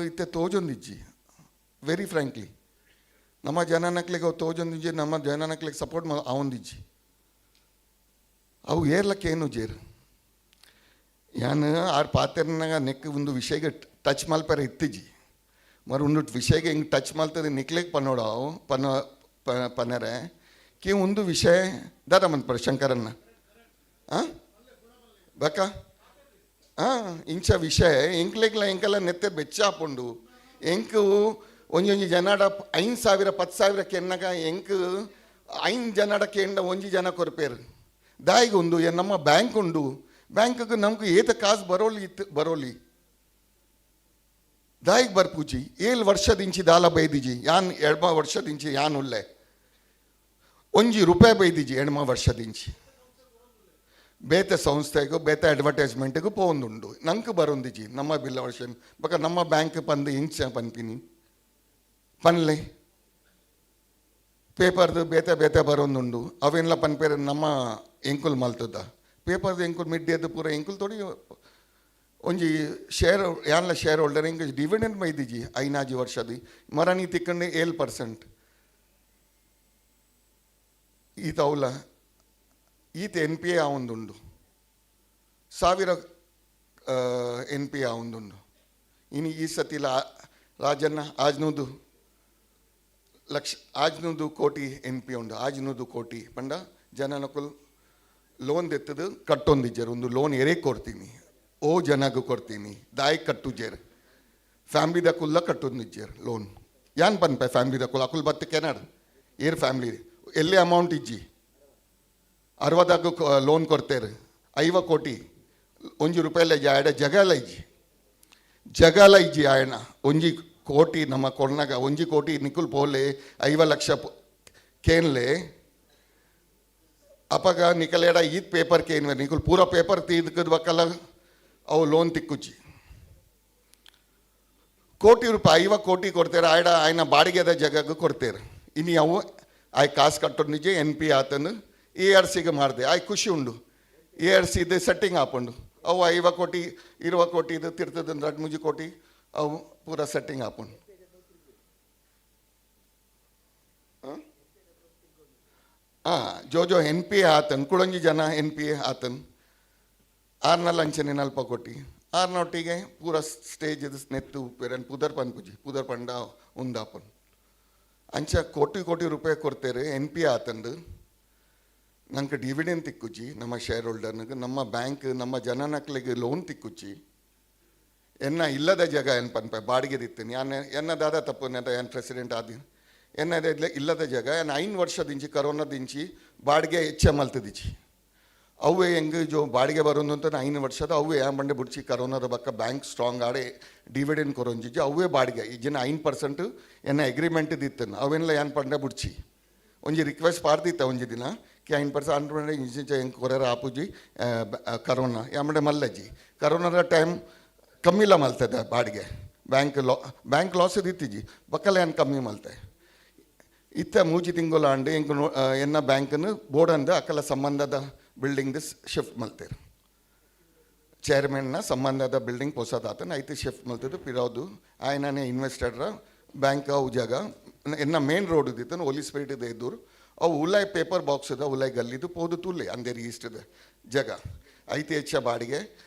ಇತ್ತೆ ತೋಜೊಂದಿಜ್ಜಿ, ವೆರಿ ಫ್ರ್ಯಾಂಕ್ಲಿ ನಮ್ಮ ಜನನಕ್ಲಿಗೆ ಅವು ತೋಜೊಂದಿಜ್ಜಿ, ನಮ್ಮ ಜನನಕ್ಲಿಗೆ ಸಪೋರ್ಟ್ ಆವೊಂದಿಜ್ಜಿ. ಅವು ಏರ್ಲಕ್ಕೆ ಏನು ಜೇರು ಯಾನ್ ಆರ್ ಪಾತೆರ್ನಾಗ ನೆಕ್ ಒಂದು ವಿಷಯಗೆ ಟಚ್ ಮಲ್ಪೆರೆ ಇತ್ತಿಜಿ, ಮರು ಉಂಡು ವಿಷಯಗೆ ಹಿಂಗೆ ಟಚ್ ಮಲ್ತದೆ ನಿಕ್ಲೆಗ್ ಪನ್ನೋಡು ಅವು ಪನ್ನ ಪನ್ನರೆ ಕಿ ಒಂದು ವಿಷಯ ದಾದ ಮನ್ಪರ ಶಂಕರನ್ನ ಬಕ ಇಂಚ ವಿಷಯ ಎಂಕ್ಲೆಗ್ಲ ಎಂಕೆಲ್ಲ ನೆತ್ತೆ ಬೆಚ್ಚ ಆಪುಂಡು. ಎಂಕು ಒಂಜೊಂಜಿ ಜನಡ 5,000 10,000 ಕೆನ್ನಗ ಎಂಕ್ 5 ಜನಡ ಕೆಂಡ ಒಂಜಿ ಜನ ಕೊರ್ಪೇರು ದಾಯಿಗೆ ಉಂಡು ನಮ್ಮ ಬ್ಯಾಂಕ್ ಉಂಡು, ಬ್ಯಾಂಕ್ಗೆ ನಮ್ಗೆ ಏತ ಕಾಸು ಬರೋಲಿ ಇತ್ತು ಬರೋಲಿ ದಾಯಿಗೆ ಬರ್ಪೂಜಿ. 7 ವರ್ಷದಿಂಚಿ ದಾಲ ಬೈದಿಜಿ ಯಾನ್ 2 ವರ್ಷದಿಂಚಿ ಯಾನ್ ಉಲ್ಲೆ ಒಂಜಿ ರೂಪಾಯಿ ಬೈದಿಜಿ 2 ವರ್ಷದಿಂಚಿ. ಬೇತೆ ಸಂಸ್ಥೆಗೂ ಬೇತೆ ಅಡ್ವರ್ಟೈಸ್ಮೆಂಟ್ಗೂ ಪೋಂದುಂಡು ನಂಗೆ ಬರೊಂದಿಜಿ ನಮ್ಮ ಬಿಲ್ಲ ವರ್ಷ ಬಕ ನಮ್ಮ ಬ್ಯಾಂಕ್ ಪಂದು ಇಂಚ ಪನ್ಪಿನಿ ಪನ್ಲೆ ಪೇಪರ್ದು ಬೇತೆ ಬೇತೆ ಬರೋಂದುಂಡು ಅವೇನ್ಲ ಪನ್ಪೇರು ನಮ್ಮ ಎಂಕುಲ್ ಮಲ್ತದ ಪೇಪರ್ದು ಎಂಕುಲ್ ಮಿಡ್ಡಿಯದ್ದು ಪೂರ ಎಂಕುಲ್ ತೋಡಿ ಒಂಜಿ ಶೇರ್ ಯಾನ್ಲ ಶೇರ್ ಹೋಲ್ಡರ್ ಎಂಕ್ ಡಿವಿಡೆಂಡ್ ಬೈದಿಜಿ 5 ವರ್ಷದ ಮರಣಿ ತಿಕ್ಕಂಡು 7% ಈತ ಅವಲ ಈತ ಎನ್ ಪಿ ಎ ಆವೊಂದುಂಡು 1000 ಎನ್ ಪಿ ಎ ಆವೊಂದುಂಡು. ಇನ್ನು ಈ ಸತಿಲ ರಾಜನ್ನ ಆಜ್ನೂದು ಲಕ್ಷ ಆಜ್ನೂದು ಕೋಟಿ ಎನ್ ಪಿ ಉಂಡು ಆಜ್ನೂದು ಕೋಟಿ ಪಂಡ ಜನನಕುಲ್ ಲೋನ್ ದೆತ್ತದು ಕಟ್ಟೊಂದಿಜ್ಜರು ಒಂದು ಲೋನ್ ಎರೆ ಕೊಡ್ತೀನಿ ಓ ಜನಗೂ ಕೊಡ್ತೀನಿ ದಾಯಿ ಕಟ್ಟುಜೇರ್ ಫ್ಯಾಮ್ಲಿದ ಕುಲ್ಲ ಕಟ್ಟೊಂದಿಜ್ಜೇರ್ ಲೋನ್ ಯಾನ್ ಪನ್ಪೆ ಫ್ಯಾಮ್ಲಿದ ಕುಲ್ ಅಕುಲ್ ಬತ್ತ ಕೆನಡ್ ಏರ್ ಫ್ಯಾಮ್ಲಿ ಎಲ್ಲಿ ಅಮೌಂಟ್ ಇಜ್ಜಿ 60 ಲೋನ್ ಕೊಡ್ತೇರು 50 ಕೋಟಿ ಒಂಜಿ ರೂಪಾಯಿಲ ಇಜ್ಜಿ ಆಯಡ ಜಗಲ ಇಜ್ಜಿ ಜಗಲ ಇಜ್ಜಿ ಆಯಣ ಒಂಜಿ ಕೋಟಿ ನಮ್ಮ ಕೊರ್ನಾಗ ಒಂಜಿ ಕೋಟಿ ನಿಕುಲ್ ಪೋಲೆ 50 ಲಕ್ಷ ಕೇನ್ಲೆ ಅಪಗ ನಿಕಲೇಡ ಈತ್ ಪೇಪರ್ ಕೇನ್ವೆ ನಿಕುಲ್ ಪೂರ ಪೇಪರ್ ತೀದ್ಕದ ಬಕ್ಕಲ್ಲ ಅವು ಲೋನ್ ತಿಕ್ಕುಜ್ಜಿ. ಕೋಟಿ ರೂಪಾಯಿ 50 ಕೋಟಿ ಕೊಡ್ತೇರೆ ಆಯಡ ಆಯ್ನ ಬಾಡಿಗೆದ ಜಗಕ್ಕೆ ಕೊಡ್ತೇರು. ಇನ್ನು ಅವು ಆಯ್ ಕಾಸು ಕಟ್ಟೊಂದಿಜ್ಜಿ ಎನ್ ಪಿ ಆತನು ಎ ಆರ್ ಸಿಗೆ ಮಾಡಿದೆ ಆಯ್ ಖುಷಿ ಉಂಡು ಎ ಆರ್ ಸಿ ಇದು ಸೆಟ್ಟಿಂಗ್ ಆಪುಂಡು ಅವು 50 ಕೋಟಿ 20 ಕೋಟಿ ಇದು ತಿರ್ತದ 2-3 ಕೋಟಿ ಅವು ಪೂರ ಸೆಟ್ಟಿಂಗ್ ಆಪುಂಡು. ಜೋ ಜೋ ಎನ್ ಪಿ ಎ ಆತನ್ ಕುಳಂಜಿ ಜನ ಎನ್ ಪಿ ಎ ಆತನ್ 6 ಅಂಚನೆ 40 ಕೋಟಿ ಆರ್ನೊಟ್ಟಿಗೆ ಪೂರ ಸ್ಟೇಜ್ ನೆತ್ತು ಉಪ್ಪೇರನ್ ಪುದರ್ ಪನ್ಪುಜಿ ಪುದರ್ ಪಂಡ ಉಂದಾಪನ್ ಅಂಚ ಕೋಟಿ ಕೋಟಿ ರೂಪಾಯಿ ಕೊಡ್ತೇರೆ ಎನ್ ಪಿ ಆತಂದು ನಂಗೆ ಡಿವಿಡೆಂಡ್ ತಿಕ್ಕುಜಿ ನಮ್ಮ ಶೇರ್ ಹೋಲ್ಡರ್ನಿಗೆ ನಮ್ಮ ಬ್ಯಾಂಕ್ ನಮ್ಮ ಜನನಕ್ಲಿಗೆ ಲೋನ್ ತಿಕ್ಕುಜಿ. ಎನ್ನ ಇಲ್ಲದ ಜಾಗ ಏನು ಪನ್ಪೆ ಬಾಡಿಗೆ ದಿತ್ತೀನಿ ಯಾನ್ ಎನ್ನ ದಾದ ತಪ್ಪು ಏನು ಪ್ರೆಸಿಡೆಂಟ್ ಆದಿ ಎನ್ನ ಇಲ್ಲದ ಜಾಗ ಏನು 5 ವರ್ಷದಿಂಚಿ ಕರೋನಾದಿಂಚಿ ಬಾಡಿಗೆ ಹೆಚ್ಚ ಮಲ್ತದಿಚ್ಚಿ ಅವೇ ಹೆಂಗೆ ಜೋ ಬಾಡಿಗೆ ಬರೋದು ಅಂತ 5 ವರ್ಷದ ಅವೇ ಯಾ ಬಂಡೆ ಬುಡ್ಚಿ ಕರೋನಾದ ಬಕ್ಕ ಬ್ಯಾಂಕ್ ಸ್ಟ್ರಾಂಗ್ ಆಡೆ ಡಿವಿಡೆಂಡ್ ಕೊರೊಂಜಿಜಿ ಅವೇ ಬಾಡಿಗೆ ಈ ಜನ 5% ಎನ್ನ ಅಗ್ರಿಮೆಂಟ್ ದಿತ್ತನು ಅವೇನೆಲ್ಲ ಏನು ಪಂಡೆ ಬುಡ್ಚಿ ಒಂಜಿ ರಿಕ್ವೆಸ್ಟ್ ಪಾಡ್ದಿತ್ತ ಒಂಜಿ ದಿನ ಕಿ 5% ಅಂಡ್ರೆ ಇಂಚ ಹೆಂಗೆ ಕೊರರ ಆಪುಜಿ ಕರೋನಾ ಯಾಮಂಡೆ ಮಲ್ಲಜ್ಜಿ ಕರೋನಾದ ಟೈಮ್ ಕಮ್ಮಿಲ್ಲ ಮಲ್ತದೆ ಬಾಡಿಗೆ ಬ್ಯಾಂಕ್ ಬ್ಯಾಂಕ್ ಲಾಸ್ ಇತ್ತಿಜಿ ಬಕ್ಕಲ್ಲ ಏನು ಕಮ್ಮಿ ಮಲ್ತೆ ಇತ್ತ 3 ತಿಂಗಳು ಅಂಡು ಎಂಕ್ ಎನ್ನ ಬ್ಯಾಂಕನ್ನು ಬೋರ್ಡ್ ಅಂದು ಅಕ್ಕಲ ಸಂಬಂಧದ ಬಿಲ್ಡಿಂಗ್ ಶಿಫ್ಟ್ ಮಲ್ತೇರು ಚೇರ್ಮನ್ನ ಸಂಬಂಧದ ಬಿಲ್ಡಿಂಗ್ ಪೊಸದಾತನ ಐತಿ ಶಿಫ್ಟ್ ಮಲ್ತದ್ದು ಪಿರೋದು ಆಯನೇ ಇನ್ವೆಸ್ಟರ್ರ ಬ್ಯಾಂಕ್ ಅವು ಜಾಗ ಎನ್ನ ಮೇನ್ ರೋಡ್ ಇದ್ದಿತ್ತು ಹೋಲಿ ಸ್ಪಿರಿಟ್ ಇದೆ ಇದ್ದೂರು ಅವು ಉಲಾಯ್ ಪೇಪರ್ ಬಾಕ್ಸ್ ಇದೆ ಉಲಾಯ್ ಗಲ್ಲಿದ್ದು ಪೋದು ತುಲ್ಲೆ ಅಂದೇರಿ ಈಸ್ಟ್ ಜಾಗ ಐತಿ ಹೆಚ್ಚ ಬಾಡಿಗೆ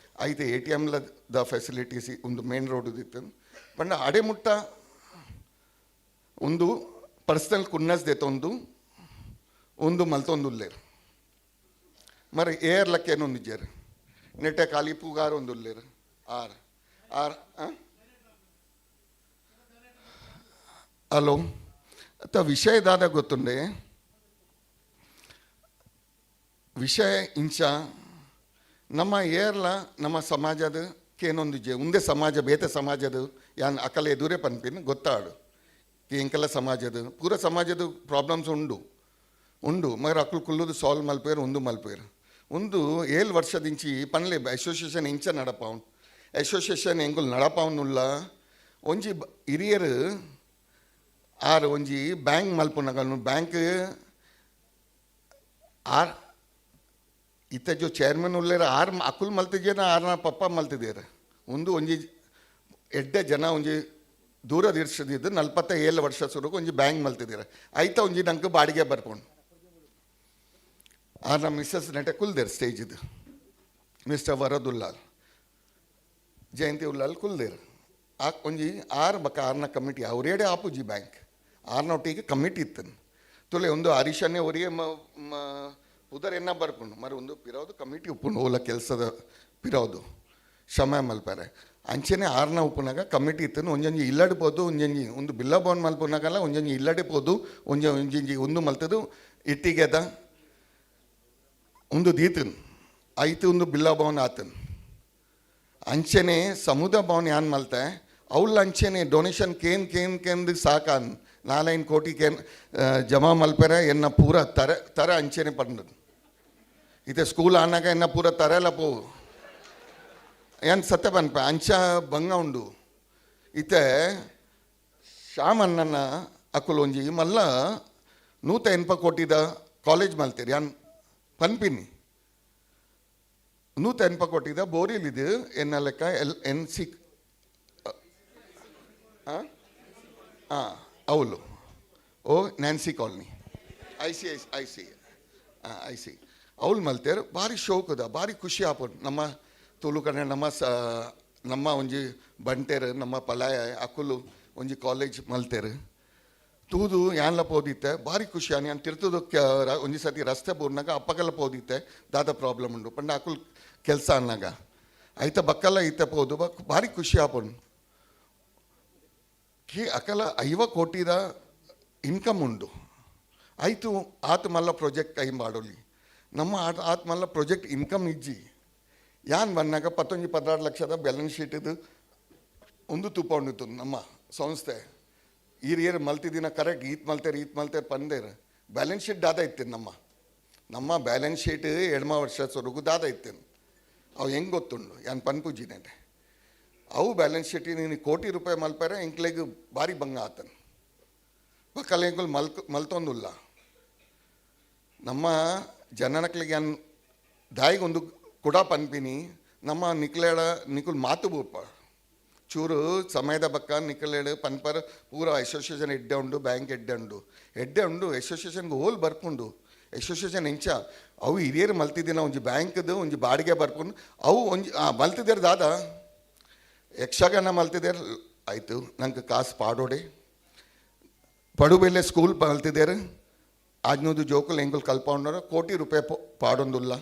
ಐತೆ ಎ ಟಿ ಎಮ್ಲದ ಫೆಸಿಲಿಟೀಸ್ ಒಂದು ಮೇನ್ ರೋಡ್ ಇದ್ದಿತ್ತು ಪಂಡ ಅಡೆಮುಟ್ಟ ಒಂದು ಪರ್ಸನಲ್ ಕುನ್ನಸ್ ದೇತೊಂದು ಒಂದು ಮಲ್ತೊಂದು ಉಲ್ಲೇರು ಮರ ಏರ್ ಲಕ್ಕೇನೊಂದಿಜ್ಜಾರು ನೆಟ್ಟೆ ಖಾಲಿ ಪೂಗಾರ ಒಂದು ಉಲ್ಲೇರು ಆರ್ ಆರ್ ಹಲೋ ಅತ್ತ ವಿಷಯ ದಾದ ಗೊತ್ತುಂಡೆ ವಿಷಯ ಇಂಚ ನಮ್ಮ ಏರ್ಲ ನಮ್ಮ ಸಮಾಜದ ಕೇನೊಂದಿಜ್ಜೆ ಉಂದೆ ಸಮಾಜ ಬೇತೆ ಸಮಾಜದ ಯಾನ್ ಅಕಲ ಎದುರೇ ಪನ್ಪಿನ ಗೊತ್ತಾಡು ಎಂಕಲ ಸಮಾಜದ ಪೂರ ಸಮಾಜದ ಪ್ರಾಬ್ಲಮ್ಸ್ ಉಂಡು ಉಂಡು ಮಗರ್ ಅಕುಲು ಕುಲ್ಲುದು ಸಾಲ್ವ್ ಮಲ್ಪೇರು ಉಂದು ಮಲ್ಪೇರು ಉಂದು 7 ವರ್ಷದಿಂಚಿ ಪನ್ಲೆ ಅಸೋಸಿಯೇಷನ್ ಇಂಚ ನಡಪಾವನ್ ಅಸೋಸಿಯೇಷನ್ ಎಂಕುಲು ನಡಪಾವನುಲ್ಲ ಒಂಜಿ ಹಿರಿಯರು ಆರ್ ಒಂಜಿ ಬ್ಯಾಂಕ್ ಮಲ್ಪುನಗ ಬ್ಯಾಂಕ್ ಆರ್ ಇತ್ತ ಜೋ ಚೇರ್ಮನ್ ಉಲ್ಲೇರ ಆರ್ ಅಕುಲು ಮಲ್ತಿದ್ದೇನ ಆರ್ನ ಪಪ್ಪ ಮಲ್ತಿದ್ದೇರು ಒಂದು ಒಂಜಿ ಎಡ್ಡೆ ಜನ ಒಂಜಿ ದೂರ ದಿರ್ಸದಿದ್ದು 47 ವರ್ಷ ಸುರುಕು ಒಂಜಿ ಬ್ಯಾಂಕ್ ಮಲ್ತಿದ್ದೀರ ಐತ ಒಂಜಿ ನಂಗೆ ಬಾಡಿಗೆ ಬರ್ಕೊಂಡು ಆರ್ನ ಮಿಸ್ಸಸ್ ನೆಟೆ ಕುಲ್ದೇರ್ ಸ್ಟೇಜ್ ಇದು ಮಿಸ್ಟರ್ ವರದ್ ಉಲ್ಲಾಲ್ ಜಯಂತಿ ಉಲ್ಲಾಲ್ ಕುಲ್ದೇರ್ ಆ ಒಂಜಿ ಆರ್ ಬಕ್ಕ ಆರ್ನ ಕಮಿಟಿ ಅವರೇಡೆ ಆಪುಜಿ ಬ್ಯಾಂಕ್ ಆರ್ನೊಟ್ಟಿಗೆ ಕಮಿಟಿ ಇತ್ತು ತುಲೆ ಒಂದು ಹರೀಶನೇ ಅವರಿಗೆ ಉದರ್ ಎನ್ನ ಬರ್ಪುಂಡು ಮರ ಒಂದು ಪಿರೋದು ಕಮಿಟಿ ಉಪ್ಪುಂಡು ಓಲ ಕೆಲಸದ ಪಿರೋದು ಶ್ರಮ ಮಲ್ಪಾರೆ ಅಂಚೆನೆ ಆರ್ನ ಉಪ್ಪುನಾಗ ಕಮಿಟಿ ಇತ್ತು ಒಂಜೊಂಜಿ ಇಲ್ಲಡೆ ಪೋದು ಒಂಜೊಂಜಿ ಒಂದು ಬಿಲ್ಲ ಬಾಂಡ್ ಮಲ್ಪುನಾಗಲ್ಲ ಒಂಜೊಂಜಿ ಇಲ್ಲಡೆ ಪೋದು ಒಂಜ ಒಂಜೊಂಜಿ ಒಂದು ಮಲ್ತದು ಇಟ್ಟಿಗೆದ ಒಂದು ದೀತನ್ ಐತು ಒಂದು ಬಿಲ್ಲ ಭವನ್ ಆತನ್ ಅಂಚೆನೆ ಸಮುದಾಯ ಭವನ್ ಯಾನ್ ಮಲ್ತೆ ಅವಳ ಅಂಚೆನೆ ಡೊನೇಷನ್ ಕೇನ್ ಕೇನ್ ಕೇಂದ್ ಸಾಕಾನ್ 4-5 ಕೋಟಿ ಕೇನ್ ಜಮಾ ಮಲ್ಪೆರೆ ಎನ್ನ ಪೂರ ತರ ತರ ಅಂಚೆನೆ ಪಂಡದು ಇತ್ತೆ ಸ್ಕೂಲ್ ಆನಾಗ ಎನ್ನ ಪೂರ ತರೆಲ್ಲ ಪೋ ಏನ್ ಸತ್ಯ ಪನ್ಪ ಅಂಚ ಬಂಗ ಉಂಡು ಇತ್ತೆ ಶ್ಯಾಮಣ್ಣನ ಅಕುಲು ಒಂಜಿ ಮಲ್ಲ 180 ಕೋಟಿದ ಕಾಲೇಜ್ ಮಲ್ತೀರಿ ಯಾನ್ ಪನ್ಪಿನಿ 180 ಕೋಟಿದ ಬೋರಿಲಿದು ಎನ್ನ ಲೆಕ್ಕ ಎಲ್ ಎನ್ ಸಿ ಹಾಂ ಅವಳು ಓ Nancy colony I C I I C ಹಾಂ I C ಅವಳು ಮಲ್ತೇರು ಭಾರಿ ಶೋಕದ ಭಾರಿ ಖುಷಿ ಆಪುಂಡು ನಮ್ಮ ತುಳು ಕನ್ನಡ ನಮ್ಮ ಸ ನಮ್ಮ ಒಂಜಿ ಬಂಟೇರು ನಮ್ಮ ಪಲಾಯ ಅಕುಲು ಒಂಜಿ ಕಾಲೇಜ್ ಮಲ್ತೇರು ತೂದು ಯಾನ್ಲ ಪೋದಿತ್ತೆ ಭಾರಿ ಖುಷಿ ಆನಿ ಯಾನ್ ತಿರ್ತದ ಒಂಜಿ ಸತಿ ರಸ್ತೆ ಬೂರ್ನಾಗ ಅಪ್ಪಗೆಲ್ಲ ಪೋದಿತ್ತೆ ದಾದ ಪ್ರಾಬ್ಲಮ್ ಉಂಡು ಪಂಡ ಅಕುಲು ಕೆಲಸ ಅನ್ನಾಗ ಐತ ಬಕ್ಕಲ್ಲ ಐತೆ ಪೋದು ಭಾರಿ ಖುಷಿ ಆಪುಂಡು ಕಿ ಅಕಲ 50 ಕೋಟಿದ ಇನ್ಕಮ್ ಉಂಡು ಆಯಿತು ಆತ ಮಲ್ಲ ಪ್ರಾಜೆಕ್ಟ್ ಕೈ ಮಾಡೋಲಿ ನಮ್ಮ ಆತ ಮಲ್ಲ ಪ್ರಾಜೆಕ್ಟ್ ಇನ್ಕಮ್ ಇಜ್ಜಿ ಯಾನ್ ಬಂದಾಗ 11-12 ಲಕ್ಷದ ಬ್ಯಾಲೆನ್ಸ್ ಶೀಟ್ ಇದು ಒಂದು ತೂಪ ಉಂಡಿತ್ತು ನಮ್ಮ ಸಂಸ್ಥೆ ಈರ್ ಮಲ್ತಿದ್ದಿನ ಕರೆಕ್ಟ್ ಈತ್ ಮಲ್ತೇರು ಈತ್ ಮಲ್ತೇರು ಪಂದೇರು ಬ್ಯಾಲೆನ್ಸ್ ಶೀಟ್ ದಾದ ಇತ್ತೇನು ನಮ್ಮ ನಮ್ಮ ಬ್ಯಾಲೆನ್ಸ್ ಶೀಟ್ ಎಡ್ಮ ವರ್ಷ ಸೊರಗು ದಾದ ಇತ್ತೇನು ಅವು ಹೆಂಗೆ ಗೊತ್ತುಂಡು ಯಾನ್ ಪನ್ಪುಜಿನೇನೆ ಅವು ಬ್ಯಾಲೆನ್ಸ್ ಶೀಟ್ ನೀನು ಕೋಟಿ ರೂಪಾಯಿ ಮಲ್ಪಾರೆ ಎಂಕ್ಲೆಗ್ ಭಾರಿ ಭಂಗ ಆತನು ಬಕ್ಕಲ್ಲ ಎಂಕುಲು ಮಲ್ತೊಂದುಲ್ಲ ನಮ್ಮ ಜನನಕ್ಲಿಗೆ ಯಾನ್ ದಾಯಿಗೊಂದು ಕುಡ ಪನ್ಪಿನಿ ನಮ್ಮ ನಿಕ್ಲೇಡ ನಿಕುಲ್ ಮಾತು ಬೂಪ ಚೂರು ಸಮಯದ ಬಕ್ಕ ನಿಕಲೇಡು ಪನ್ಪರ್ ಪೂರ ಅಸೋಸಿಯೇಷನ್ ಎಡ್ಡೆ ಉಂಡು ಬ್ಯಾಂಕ್ ಎಡ್ಡೆ ಉಂಡು ಎಡ್ಡೆ ಉಂಡು ಅಸೋಸಿಯೇಷನ್ಗೆ ಹೋಲ್ ಬರ್ಪುಂಡು ಅಸೋಸಿಯೇಷನ್ ಎಂಚ ಅವು ಹಿರಿಯರು ಮಲ್ತಿದ್ದಿನ ಒಂಜಿ ಬ್ಯಾಂಕ್ದು ಒಂಜಿ ಬಾಡಿಗೆ ಬರ್ಪುಂಡು ಅವು ಒಂಜಿ ಮಲ್ತಿದ್ದೇರು ದಾದ ಯಕ್ಷಗಾನ ಮಲ್ತಿದ್ದೇರು ಆಯಿತು ನಂಗೆ ಕಾಸು ಪಾಡೋಡೆ ಪಡುಬೆಲೆ ಸ್ಕೂಲ್ ಮಲ್ತಿದ್ದೇರು ಆಜ್ನೂದು ಜೋಕುಲು ಎಂಕುಲು ಕಲ್ಪೌಂಡರು ಕೋಟಿ ರೂಪಾಯಿ ಪಾಡೊಂದುಲ್ಲ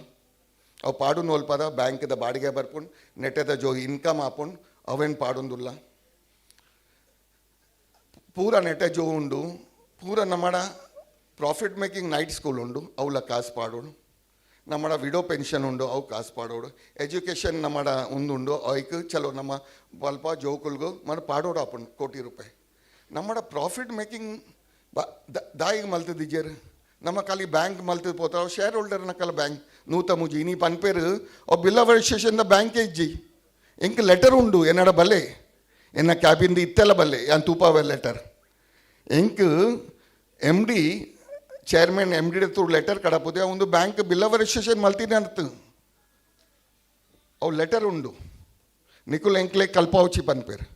ಅವು ಪಾಡು ನೋಲ್ಪದ ಬ್ಯಾಂಕ್ದ ಬಾಡಿಗೆ ಬರ್ಪುಂಡು ನೆಟ್ಟದ ಜೋ ಇನ್ಕಮ್ ಆಪುಂಡು ಅವೇನು ಪಾಡೊಂದುಲ್ಲ ಪೂರ ನೆಟ್ಟೆ ಜೋ ಉಂಡು ಪೂರ ನಮ್ಮಡ ಪ್ರಾಫಿಟ್ ಮೇಕಿಂಗ್ ನೈಟ್ ಸ್ಕೂಲ್ ಉಂಡು ಅವಲ ಕಾಸು ಪಾಡೋಡು ನಮ್ಮಡ ವಿಡೋ ಪೆನ್ಷನ್ ಉಂಡು ಅವು ಕಾಸು ಪಾಡೋಡು ಎಜುಕೇಷನ್ ನಮ್ಮಡ ಉಂದುಂಡು ಐಕ್ ಚಲೋ ನಮ್ಮ ಸ್ವಲ್ಪ ಜೋಕುಲ್ಗು ಮನ ಪಾಡೋಡು ಆಪುಂಡು ಕೋಟಿ ರೂಪಾಯಿ ನಮ್ಮಡ ಪ್ರಾಫಿಟ್ ಮೇಕಿಂಗ್ ಬ ದಾಯಿಗೆ ಮಲ್ತದಿಜ್ಜೇರು ನಮ್ಮ ಖಾಲಿ ಬ್ಯಾಂಕ್ ಮಲ್ತದ ಪೋತಾವ ಶೇರ್ ಹೋಲ್ಡರ್ ನಕಲ ಬ್ಯಾಂಕ್ ನೂತ ಮುಜಿ ಇನಿ ಪನ್ಪೇರು ಅವು ಬಿಲ್ಲ ರಿಜಿಸ್ಟ್ರೇಷನ್ ಬ್ಯಾಂಕೇ ಇಜ್ಜಿ ಎಂಕ್ ಲೆಟರ್ ಉಂಡು ಎನ್ನಡ ಬಲ್ಲೆ ಎನ್ನ ಕ್ಯಾಬಿಂದ ಇತ್ತೆಲ್ಲ ಬಲ್ಲೆ ಯಾನ್ ತೂಪಾವೆ ಲೆಟರ್ ಎಂಕ್ M D chairman M D through letter ಕಡಪುದೆ ಒಂದು ಬ್ಯಾಂಕ್ ಬಿಲ್ಲ ರಿಜಿಸ್ಟ್ರೇಷನ್ ಮಲ್ತೀನಿ ಅಂತ ಅವು ಲೆಟರ್ ಉಂಡು ನಿಕುಲ್ ಎಂಕ್ಲೆ ಕಲ್ಪಾವಚಿ ಪನ್ಪೇರು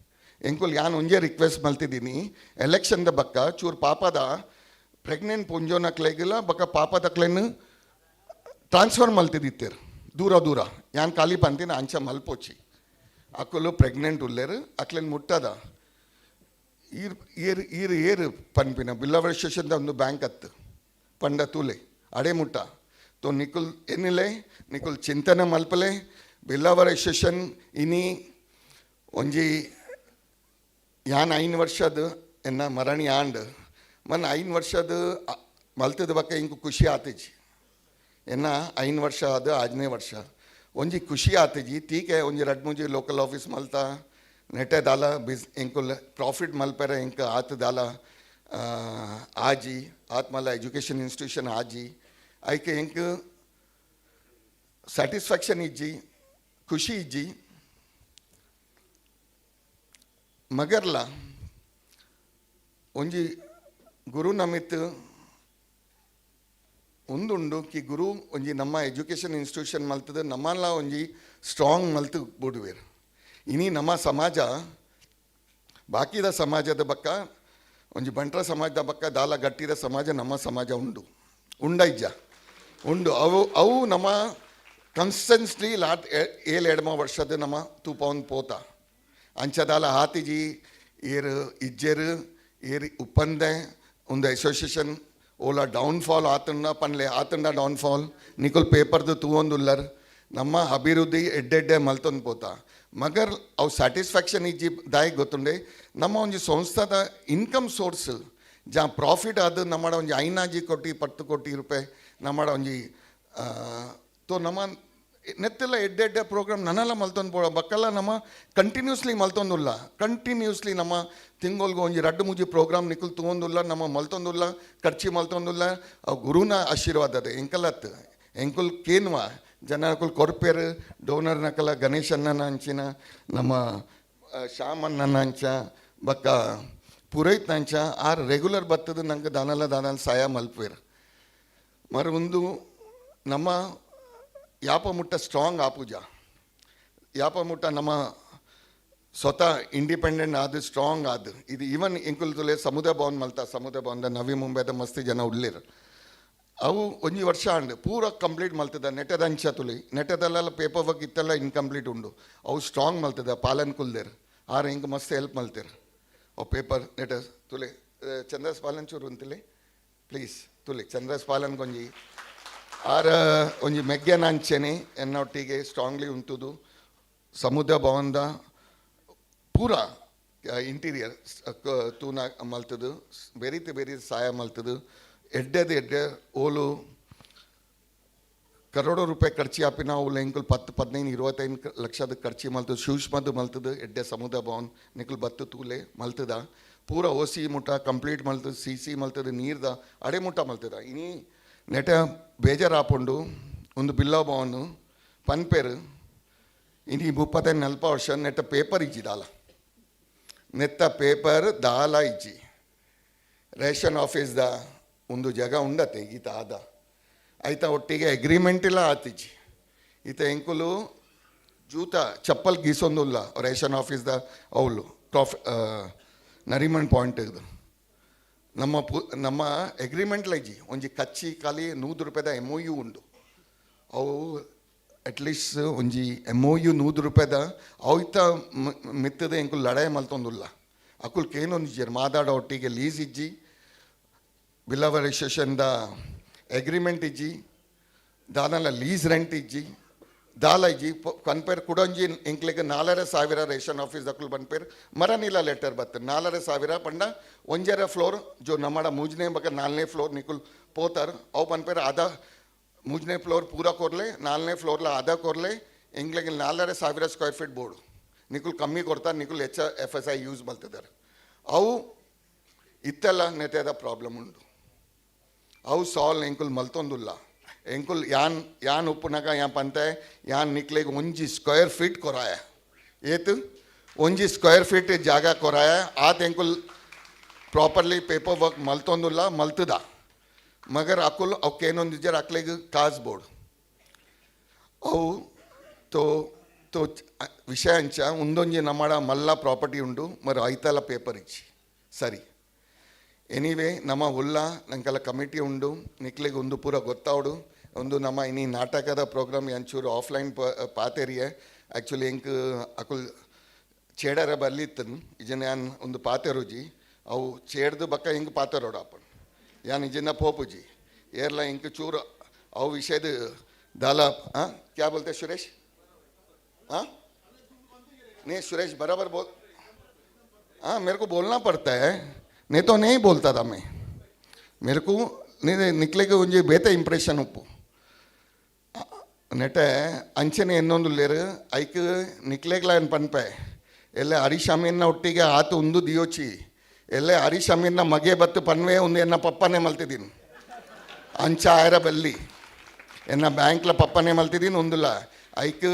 ಎಂಕುಲ್ ಯಾನ್ ಒಂಜೇ ರಿಕ್ವೆಸ್ಟ್ ಮಲ್ತಿದ್ದೀನಿ ಎಲೆಕ್ಷನ್ದ ಬಕ್ಕ ಚೂರು ಪಾಪದ ಪ್ರೆಗ್ನೆಂಟ್ ಪೊಂಜೋನಕ್ಲೆಗಿಲ್ಲ ಬಕ್ಕ ಪಾಪದಕ್ಲೆನ್ ಟ್ರಾನ್ಸ್ಫರ್ ಮಲ್ತಿದ್ದಿತ್ತೇರು ದೂರ ದೂರ ಯಾನ್ ಖಾಲಿ ಪಂತಿನ ಅಂಚ ಮಲ್ಪೋಚಿ ಅಕುಲು ಪ್ರೆಗ್ನೆಂಟ್ ಉಲ್ಲೇರು ಅಕ್ಲೆನ್ ಮುಟ್ಟದ ಈರ್ ಏರು ಈರು ಏರು ಪನ್ಪಿನ ಬಿಲ್ಲವ ಸ್ಟೇಷನ್ದ ಒಂದು ಬ್ಯಾಂಕ್ ಅತ್ತು ಪಂಡ ತೂಲೆ ಅಡೆ ಮುಟ್ಟ ತೋ ನಿಕುಲ್ ಏನಿಲ್ಲ ನಿಕುಲ್ ಚಿಂತನೆ ಮಲ್ಪಲೆ ಬಿಲ್ಲವ ಸ್ಟೇಷನ್ ಇನಿ ಒಂಜಿ ಯಾನ್ 5 ವರ್ಷದ ಎನ್ನ ಮರಣಿ ಆಂಡ್ ಮನ್ 5 ವರ್ಷದ ಮಲ್ತದ ಬಕ್ಕ ಇಂಕು ಖುಷಿ ಆತಿಜಿ ಎನ್ನ 5 ವರ್ಷ ಅದು 5ನೇ ವರ್ಷ ಒಂಜಿ ಖುಷಿ ಆತಿಜಿ ತೀಕೆ ಒಂಜಿ ರಡ್ಡ್ ಮೂಜಿ ಲೋಕಲ್ ಆಫೀಸ್ ಮಲ್ತ ನೆಟೆ ದಾಲ ಬಿಸ್ ಎಂಕುಲ್ ಪ್ರಾಫಿಟ್ ಮಲ್ಪೆರೆ ಎಂಕ್ ಆತ್ ದಾಲ ಆಜಿ ಆತ್ ಮಲ್ಲ ಎಜುಕೇಷನ್ ಇನ್ಸ್ಟಿಟ್ಯೂಷನ್ ಆಜಿ. ಐಕೆ ಎಂಕ್ ಸ್ಯಾಟಿಸ್ಫ್ಯಾಕ್ಷನ್ ಇಜ್ಜಿ, ಖುಷಿ ಇಜ್ಜಿ. ಮಗರ್ಲ ಒಂಜಿ ಗುರು ನಮಿತ್ ಒಂದುಂಡು ಕಿ ಗುರು ಒಂಜಿ ನಮ್ಮ ಎಜುಕೇಷನ್ ಇನ್ಸ್ಟಿಟ್ಯೂಷನ್ ಮಲ್ತದ ನಮ್ಮಲ್ಲ ಒಂಜಿ ಸ್ಟ್ರಾಂಗ್ ಮಲ್ತು ಬುಡುವೆರ್. ಇನಿ ನಮ್ಮ ಸಮಾಜ ಬಾಕಿದ ಸಮಾಜದ ಬಕ್ಕ ಒಂಜಿ ಬಂಟ್ರ ಸಮಾಜದ ಬಕ್ಕ ದಾಲ ಗಟ್ಟಿದ ಸಮಾಜ ನಮ್ಮ ಸಮಾಜ ಉಂಡು ಉಂಡೈಜ ಉಂಡು. ಅವು ಅವು ನಮ್ಮ ಕನ್ಸಿಸ್ಟೆನ್ಸ್ಲಿ ಲಾಟ್ ಏಳು ಎಡಮ ವರ್ಷದ ನಮ್ಮ ತೂಪವನ್ ಪೋತ ಅಂಚದಾಲ ಹಾತಿಜಿ ಏರ್ ಇಜ್ಜೆರ್ ಏರ್ ಉಪ್ಪಂದೆ ಒಂದು ಅಸೋಸಿಯೇಷನ್ ಓಲ ಡೌನ್ಫಾಲ್ ಆತಂಡ ಪನ್ಲೆ ಆತಂಡ ಡೌನ್ಫಾಲ್ ನಿಕುಲ್ ಪೇಪರ್ದು ತೂವೊಂದುಲ್ಲರ್ ನಮ್ಮ ಅಭಿವೃದ್ಧಿ ಎಡ್ಡೆಡ್ಡೆ ಮಲ್ತೊಂದು ಪೋತ. ಮಗರ್ ಅವು ಸ್ಯಾಟಿಸ್ಫ್ಯಾಕ್ಷನ್ ಇಜ್ಜಿ ದಾಯಿ ಗೊತ್ತುಂಡೆ ನಮ್ಮ ಒಂಜಿ ಸಂಸ್ಥಾದ ಇನ್ಕಮ್ ಸೋರ್ಸ್ ಜಾ ಪ್ರಾಫಿಟ್ ಆದ ನಮ್ಮಡ ಒಂಜಿ ಐನಾಜಿ ಕೋಟಿ 10 ಕೋಟಿ ರೂಪಾಯಿ ನಮ್ಮಡ ಒಂಜಿ ತೋ ನಮ್ಮ ನೆತ್ತೆಲ್ಲ ಎಡ್ಡೆ ಎಡ್ಡೆ ಪ್ರೋಗ್ರಾಮ್ ನನ್ನೆಲ್ಲ ಮಲ್ತೊಂದು ಪೋ ಬಕ್ಕಲ್ಲ ನಮ್ಮ ಕಂಟಿನ್ಯೂಸ್ಲಿ ಮಲ್ತೊಂದುಲ್ಲ. ಕಂಟಿನ್ಯೂಸ್ಲಿ ನಮ್ಮ ತಿಂಗೊಲ್ಗೆ ಒಂಜಿ ರಡ್ಡು ಮೂಜಿ ಪ್ರೋಗ್ರಾಮ್ ನಿಕುಲ್ ತೂವೊಂದುಲ್ಲ ನಮ್ಮ ಮಲ್ತೊಂದುಲ್ಲ ಖರ್ಚಿ ಮಲ್ತೊಂದುಲ್ಲ. ಅವು ಗುರುನ ಆಶೀರ್ವಾದ ಅದೇ ಎಂಕಲತ್ ಎಂಕುಲ್ ಕೇನ್ವ ಜನಕುಲ್ ಕೊರ್ಪೇರು ಡೋನರ್ ನಕಲ ಗಣೇಶಣ್ಣನ ಅಂಚಿನ ನಮ್ಮ ಶ್ಯಾಮಣ್ಣನ ಅಂಚ ಬಕ್ಕ ಪುರೋಹಿತ್ನ ಅಂಚ ಆರ್ ರೆಗ್ಯುಲರ್ ಬತ್ತದ ನಂಗೆ ದಾನಲ್ಲ ದಾನಲ್ಲ ಸಹಾಯ ಮಲ್ಪೇರು. ಮರು ಒಂದು ನಮ್ಮ ಯಾಪ ಮುಟ್ಟ ಸ್ಟ್ರಾಂಗ್ ಆಪೂಜ ಯಾಪ ಮುಟ್ಟ ನಮ್ಮ ಸ್ವತಃ ಇಂಡಿಪೆಂಡೆಂಟ್ ಆದ ಸ್ಟ್ರಾಂಗ್ ಆದ ಇದು ಈವನ್ ಎಂಕುಲ್ ತುಲೆ ಸಮುದಾಯ ಭವನ್ ಮಲ್ತ ಸಮುದಾಯ ಭವನದ ನವಿ ಮುಂಬೈದ ಮಸ್ತ್ ಜನ ಉಳ್ಳೇರು. ಅವು ಒಂಜಿ ವರ್ಷ ಆಂಡ್ ಪೂರ ಕಂಪ್ಲೀಟ್ ಮಲ್ತದ ನೆಟದ ಅಂಚ ತುಲಿ ನೆಟದಲ್ಲೆಲ್ಲ ಪೇಪರ್ ವರ್ಕ್ ಇತ್ತೆಲ್ಲ ಇನ್ಕಂಪ್ಲೀಟ್ ಉಂಡು. ಅವು ಸ್ಟ್ರಾಂಗ್ ಮಲ್ತದ ಪಾಲನ್ ಕುಲ್ದೇರ್ ಆರ್ ಹಿಂಗೆ ಮಸ್ತ್ ಹೆಲ್ಪ್ ಮಲ್ತೇರು. ಅವು ಪೇಪರ್ ನೆಟ ತುಲೆ ಚಂದ್ರಸ್ ಪಾಲನ್ ಚೂರು ಅಂತಲೇ ಪ್ಲೀಸ್ ತುಲೆ ಚಂದ್ರಸ್ ಪಾಲನ್ ಒಂಜಿ ಆರ್ ಒಂಜಿ ಮೆಗ್ಗೆನ ಅಂಚೆನೆ ಎನ್ನೊಟ್ಟಿಗೆ ಸ್ಟ್ರಾಂಗ್ಲಿ ಉಂಟುದು ಸಮುದ್ರ ಭವನದ ಪೂರ ಇಂಟೀರಿಯರ್ ತೂನ ಮಲ್ತದು ಬೇರೀತಿ ಬೇರೆ ಸಹಾಯ ಮಲ್ತದು. ಎಡ್ಡೆದು ಎಡ್ಡೆ ಓಲು ಕರೋಡೋ ರೂಪಾಯಿ ಖರ್ಚಿ ಆಪಿನ ಅವು ಎಂಕುಲ್ 10, 15, 25 ಲಕ್ಷದ ಖರ್ಚಿ ಮಲ್ತದು ಸೂಕ್ಷ್ಮದು ಮಲ್ತದು ಎಡ್ಡೆ ಸಮುದ್ರ ಭವನ್ ನಿಕುಲ್ ಬತ್ತು ತೂಲೆ ಮಲ್ತದ ಪೂರ ಓ ಸಿ ಮುಟ್ಟ ಕಂಪ್ಲೀಟ್ ಮಲ್ತದು ಸಿ ಸಿ ಮಲ್ತದು ನೀರ್ದ ಅಡೆ ಮುಟ್ಟ ಮಲ್ತದ. ಇನಿ ನೆಟ ಬೇಜಾರಾಪುಂಡು ಒಂದು ಬಿಲ್ಲೋ ಭವನ್ ಪನ್ಪೇರು ಇನಿ 35, 40 ವರ್ಷ ನೆಟ್ಟ ಪೇಪರ್ ಇಜ್ಜಿ ದಾಲ ನೆತ್ತ ಪೇಪರ್ ದಾಲ ಇಜ್ಜಿ. ರೇಷನ್ ಆಫೀಸ್ದ ಒಂದು ಜಾಗ ಉಂಡತೆ ಈತ ಆದ ಆಯ್ತಾ ಒಟ್ಟಿಗೆ ಅಗ್ರಿಮೆಂಟ್ ಇಲ್ಲ ಆತಿಜ್ಜಿ. ಈತ ಎಂಕುಲು ಜೂತ ಚಪ್ಪಲ್ ಗೀಸೊಂದುಲ್ಲ ರೇಷನ್ ಆಫೀಸ್ದ ಅವಳು ಟ್ರಾಫ್ ನರಿಮನ್ ಪಾಯಿಂಟ್ ಇದು ನಮ್ಮ ನಮ್ಮ ಅಗ್ರಿಮೆಂಟ್ ಲೈಜಿ ಒಂಜಿ ಕಚ್ಚಿ ಖಾಲಿ 100 ರೂಪಾಯಿದ ಎಮ್ ಒ ಯು ಉಂಡು. ಅವು ಅಟ್ಲೀಸ್ಟ್ ಒಂಜಿ ಎಮ್ ಒ ಯು 100 ರೂಪಾಯಿದ ಅವು ಮಿತ್ತದ ಎಂಕುಲು ಲಡಾಯಿ ಮಲ್ತೊಂದುಲ್ಲ. ಅಕುಲ್ ಕೇನೊಂದಿಜ್ಜೆರ್ ಮಾದಾಡ ಒಟ್ಟಿಗೆ ಲೀಸ್ ಇಜ್ಜಿ ಬಿಲ್ಲವ ರಿಜಿಸ್ಟ್ರೇಷನ್ದ ಅಗ್ರಿಮೆಂಟ್ ಇಜ್ಜಿ ದಾನಲ ಲೀಸ್ ರೆಂಟ್ ಇಜ್ಜಿ ದಾಲ ಇಜ್ಜಿ ಕನ್ಪೇರ್ ಕುಡೊಂಜಿ ಎಂಕ್ಲೆಗ್ 4,500 ರೇಷನ್ ಆಫೀಸ್ ದಕ್ಕುಲ್ ಬನ್ಪೇರ್ ಮರನಿಲ್ಲ ಲೆಟರ್ ಬತ್ತ 4,500 ಪಂಡ ಒಂಜರ ಫ್ಲೋರ್ ಜೋ ನಮ್ಮಡ ಮೂಜನೇ ಬಕ 4ನೇ ಫ್ಲೋರ್ ನಿಕುಲ್ ಪೋತಾರ್ ಅವು ಪನ್ಪೇರ್ ಆದ ಮೂಜನೇ ಫ್ಲೋರ್ ಪೂರಾ ಕೊರ್ಲೆ 4ನೇ ಫ್ಲೋರ್ಲ ಆದ ಕೊರ್ಲೆ ಎಂಕ್ಲೆಗ್ 4,500 ಸ್ಕ್ವೇರ್ ಫೀಟ್ ಬೋರ್ಡು ನಿಕುಲ್ ಕಮ್ಮಿ ಕೊಡ್ತಾರೆ ನಿಕುಲ್ ಹೆಚ್ಚ ಎಫ್ ಎಸ್ I use ಮಲ್ತಿದ್ದಾರೆ. ಅವು ಇತ್ತೆಲ್ಲ ನೆತೆದ ಪ್ರಾಬ್ಲಮ್ ಉಂಡು. ಅವು ಸಾಲ್ವ್ ಎಂಕುಲ್ ಮಲ್ತೊಂದುಲ್ಲ. ಎಂಕುಲ್ ಯಾನ್ ಯಾನ್ ಉಪ್ಪುನಗ ಯಾನ್ ಪಂತೆ ಯಾನ್ ನಿಕ್ಲೆಗ್ ಒಂಜಿ ಸ್ಕ್ವೇರ್ ಫೀಟ್ ಕೊರಾಯ ಏತು ಒಂಜಿ ಸ್ಕ್ವೇರ್ ಫೀಟ್ ಜಾಗ ಕೊರಾಯ ಆತ ಎಂಕುಲ್ ಪ್ರಾಪರ್ಲಿ ಪೇಪರ್ ವರ್ಕ್ ಮಲ್ತೊಂದುಲ್ಲ ಮಲ್ತದ ಮಗರ್ ಅಕುಲ್ ಅವಕ್ಕೇನೊಂದಿಜ್ಜರ್ ಅಕ್ಲೆಗ್ ಕಾಸ್ ಬೋರ್ಡ್ ಅವು ತೋ ತೋ ವಿಷಯ ಅಂಚ ಉಂದೊಂಜಿ ನಮ್ಮಡ ಮಲ್ಲ ಪ್ರಾಪರ್ಟಿ ಉಂಡು ಮರ ಐತಲ್ಲ ಪೇಪರ್ ಇಜ್ಜಿ ಸರಿ. ಎನಿವೇ ನಮ್ಮ ಉಲ್ಲ ನಂಗೆಲ್ಲ ಕಮಿಟಿ ಉಂಡು ನಿಕ್ಲೆಗ್ ಒಂದು ಪೂರ ಗೊತ್ತಾವಡು ಒಂದು ನಮ್ಮ ಇನಿ ನಾಟಕದ ಪ್ರೋಗ್ರಾಮ್ ಒಂಚೂರು ಆಫ್ಲೈನ್ ಪಾತೆರಿಯೆ ಆ್ಯಕ್ಚುಲಿ ಎಂಕ್ ಅಕುಲ್ ಚೇಡರ ಬರ್ಲಿತ್ತನ್ ಇಜನ ಯಾನ್ ಒಂದು ಪಾತೆರುಜಿ ಅವು ಚೇಡ್ದು ಬಕ್ಕ ಹಿಂಗೆ ಪಾತೆರೋಡು ಅಪ್ಪನ್ ಯಾನ್ ಇಜನ ಪೋಪುಜಿ ಏರ್ಲ ಇಂಕ್ ಚೂರು ಅವು ವಿಷಯದ ದಾಲ ಹಾಂ ಕ್ಯಾ ಬೋಲ್ತೆ ಸುರೇಶ್ हाँ नहीं सुरेश बराबर बोल हाँ मेरे को बोलना पड़ता है नहीं तो नहीं बोलता था मैं मेरे को नहीं निकले के उनके बेहतर इंप्रेशन उप्पु ನೆಟೆ ಅಂಚನೆ ಎನ್ನೊಂದುಲ್ಲೇರು ಐಕ್ ನಿಕ್ಲೆಗ್ಲ ಏನು ಪನ್ಪೆ ಎಲ್ಲ ಹರೀಶ್ ಅಮೀನ್ನ ಒಟ್ಟಿಗೆ ಆತ ಉಂದು ದಿಯೋಚಿ ಎಲ್ಲ ಹರೀಶ್ ಅಮೀನ್ನ ಮಗೆ ಬತ್ತು ಪನ್ವೆ ಒಂದು ಎನ್ನ ಪಪ್ಪನೇ ಮಲ್ತಿದ್ದೀನಿ ಅಂಚ ಆಯರ ಬಲ್ಲಿ ಎನ್ನ ಬ್ಯಾಂಕ್ಲ ಪಪ್ಪನೇ ಮಲ್ತಿದ್ದೀನಿ ಒಂದುಲ್ಲ ಐಕ್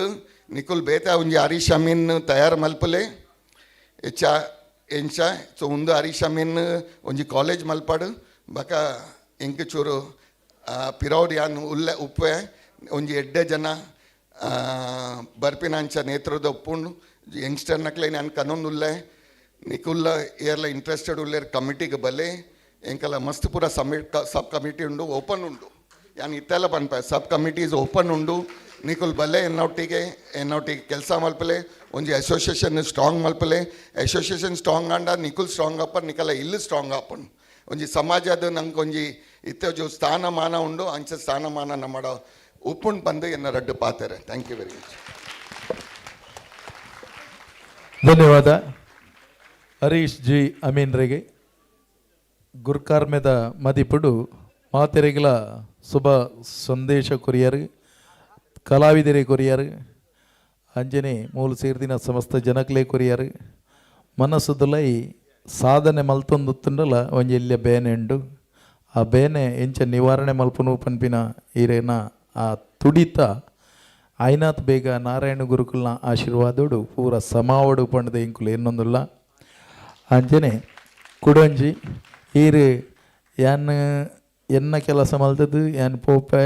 ನಿಕುಲ್ ಬೇತ ಒಂಜಿ ಹರೀಶ್ ಅಮೀನ್ ತಯಾರು ಮಲ್ಪಲೆ ಹೆಚ್ಚ ಎಂಚ ಸೊ ಒಂದು ಹರೀಶ್ ಅಮೀನ್ ಒಂಜಿ ಕಾಲೇಜ್ ಮಲ್ಪಾಡು ಬಕ ಎಂಕ್ ಚೂರು ಪಿರೌಡ್ ಯಾನ್ ಉಲ್ಲೆ ಉಪ್ಪೆ ಒಂಜಿ ಎಡ್ಡೆ ಜನ ಬರ್ಪಿನ ಅಂಚ ನೇತೃತ್ವದ ಉಪ್ಪುಂಡು ಯಂಗ್ಸ್ಟರ್ ನಕ್ಲೆ ನಾನು ಕನೊಂದು ಉಲ್ಲೆ ನಿಕುಲ್ಲ ಏರ್ಲ ಇಂಟ್ರೆಸ್ಟೆಡ್ ಉಲ್ಲೇರ್ ಕಮಿಟಿಗೆ ಬಲೆ ಎಂಕಲ ಮಸ್ತ್ ಪೂರ ಸಬ್ಮಿಟ್ ಸಬ್ ಕಮಿಟಿ ಉಂಡು ಓಪನ್ ಉಂಡು ಯಾನ್ ಇತ್ತೆಲ್ಲ ಪನ್ಪೆ ಸಬ್ ಕಮಿಟಿ is open ಉಂಡು ನಿಕುಲ್ ಬಲೆ ಎನ್ನೊಟ್ಟಿಗೆ ಎನ್ನೊಟ್ಟಿಗೆ ಕೆಲಸ ಮಲ್ಪಲೆ ಒಂಜಿ ಅಸೋಸಿಯೇಷನ್ ಸ್ಟ್ರಾಂಗ್ ಮಲ್ಪಲೆ ಅಸೋಸಿಯೇಷನ್ ಸ್ಟ್ರಾಂಗ್ ಆಂಡ ನಿಕುಲ್ ಸ್ಟ್ರಾಂಗ್ ಅಪ್ಪನ್ ನಿಕಲ ಇಲ್ಲಿ ಸ್ಟ್ರಾಂಗ್ ಆಪನ್ ಒಂಜಿ ಸಮಾಜದ ನಂಗೆ ಒಂಜಿ ಇತ್ತೆ ಸ್ಥಾನಮಾನ ಉಂಡು ಅಂಚ ಸ್ಥಾನಮಾನ ನಮ್ಮಡ ಉಪ್ಪುಂಡು ಬಂದು ಎನ್ನ ರಡ್ಡು ಪಾತಾರೆ. Thank you very much. ಧನ್ಯವಾದ ಹರೀಶ್ ಜಿ ಅಮೀನ್ರಿಗೆ. ಗುರ್ಕಾರ್ಮೆದ ಮದಿಪುಡು ಮಾತೆರೆಗಳ ಶುಭ ಸಂದೇಶ ಕೊರಿಯರು, ಕಲಾವಿದರೆ ಕೊರಿಯರು, ಅಂಜನೆ ಮೂಲ ಸೇರ್ದಿನ ಸಮಸ್ತ ಜನಕ್ಲೇ ಕೊರಿಯರು. ಮನಸ್ಸುದುಲೈ ಸಾಧನೆ ಮಲ್ತೊಂದುತ್ತುಂಡಲ ಒಂಜಿ ಎಲ್ಯ ಬೇನೆ ಉಂಡು, ಆ ಬೇನೆ ಎಂಚ ನಿವಾರಣೆ ಮಲ್ಪುನು ಪನ್ಪಿನ ಈರೇನ ಆ ತುಡಿತ ಆಯ್ನಾತ್ ಬೇಗ ನಾರಾಯಣ ಗುರುಕುಲ್ನ ಆಶೀರ್ವಾದೋಡು ಪೂರ ಸಮಾವಡು ಪಂಡದ ಇಂಕುಲು ಎನ್ನೊಂದುಲ್ಲ. ಅಂಚನೆ ಕುಡೊಂಜಿ ಈರು ಯಾನ್ ಎನ್ನ ಕೆಲಸ ಮಲ್ತದ್ದು ಯಾನ್ ಪೋಪೆ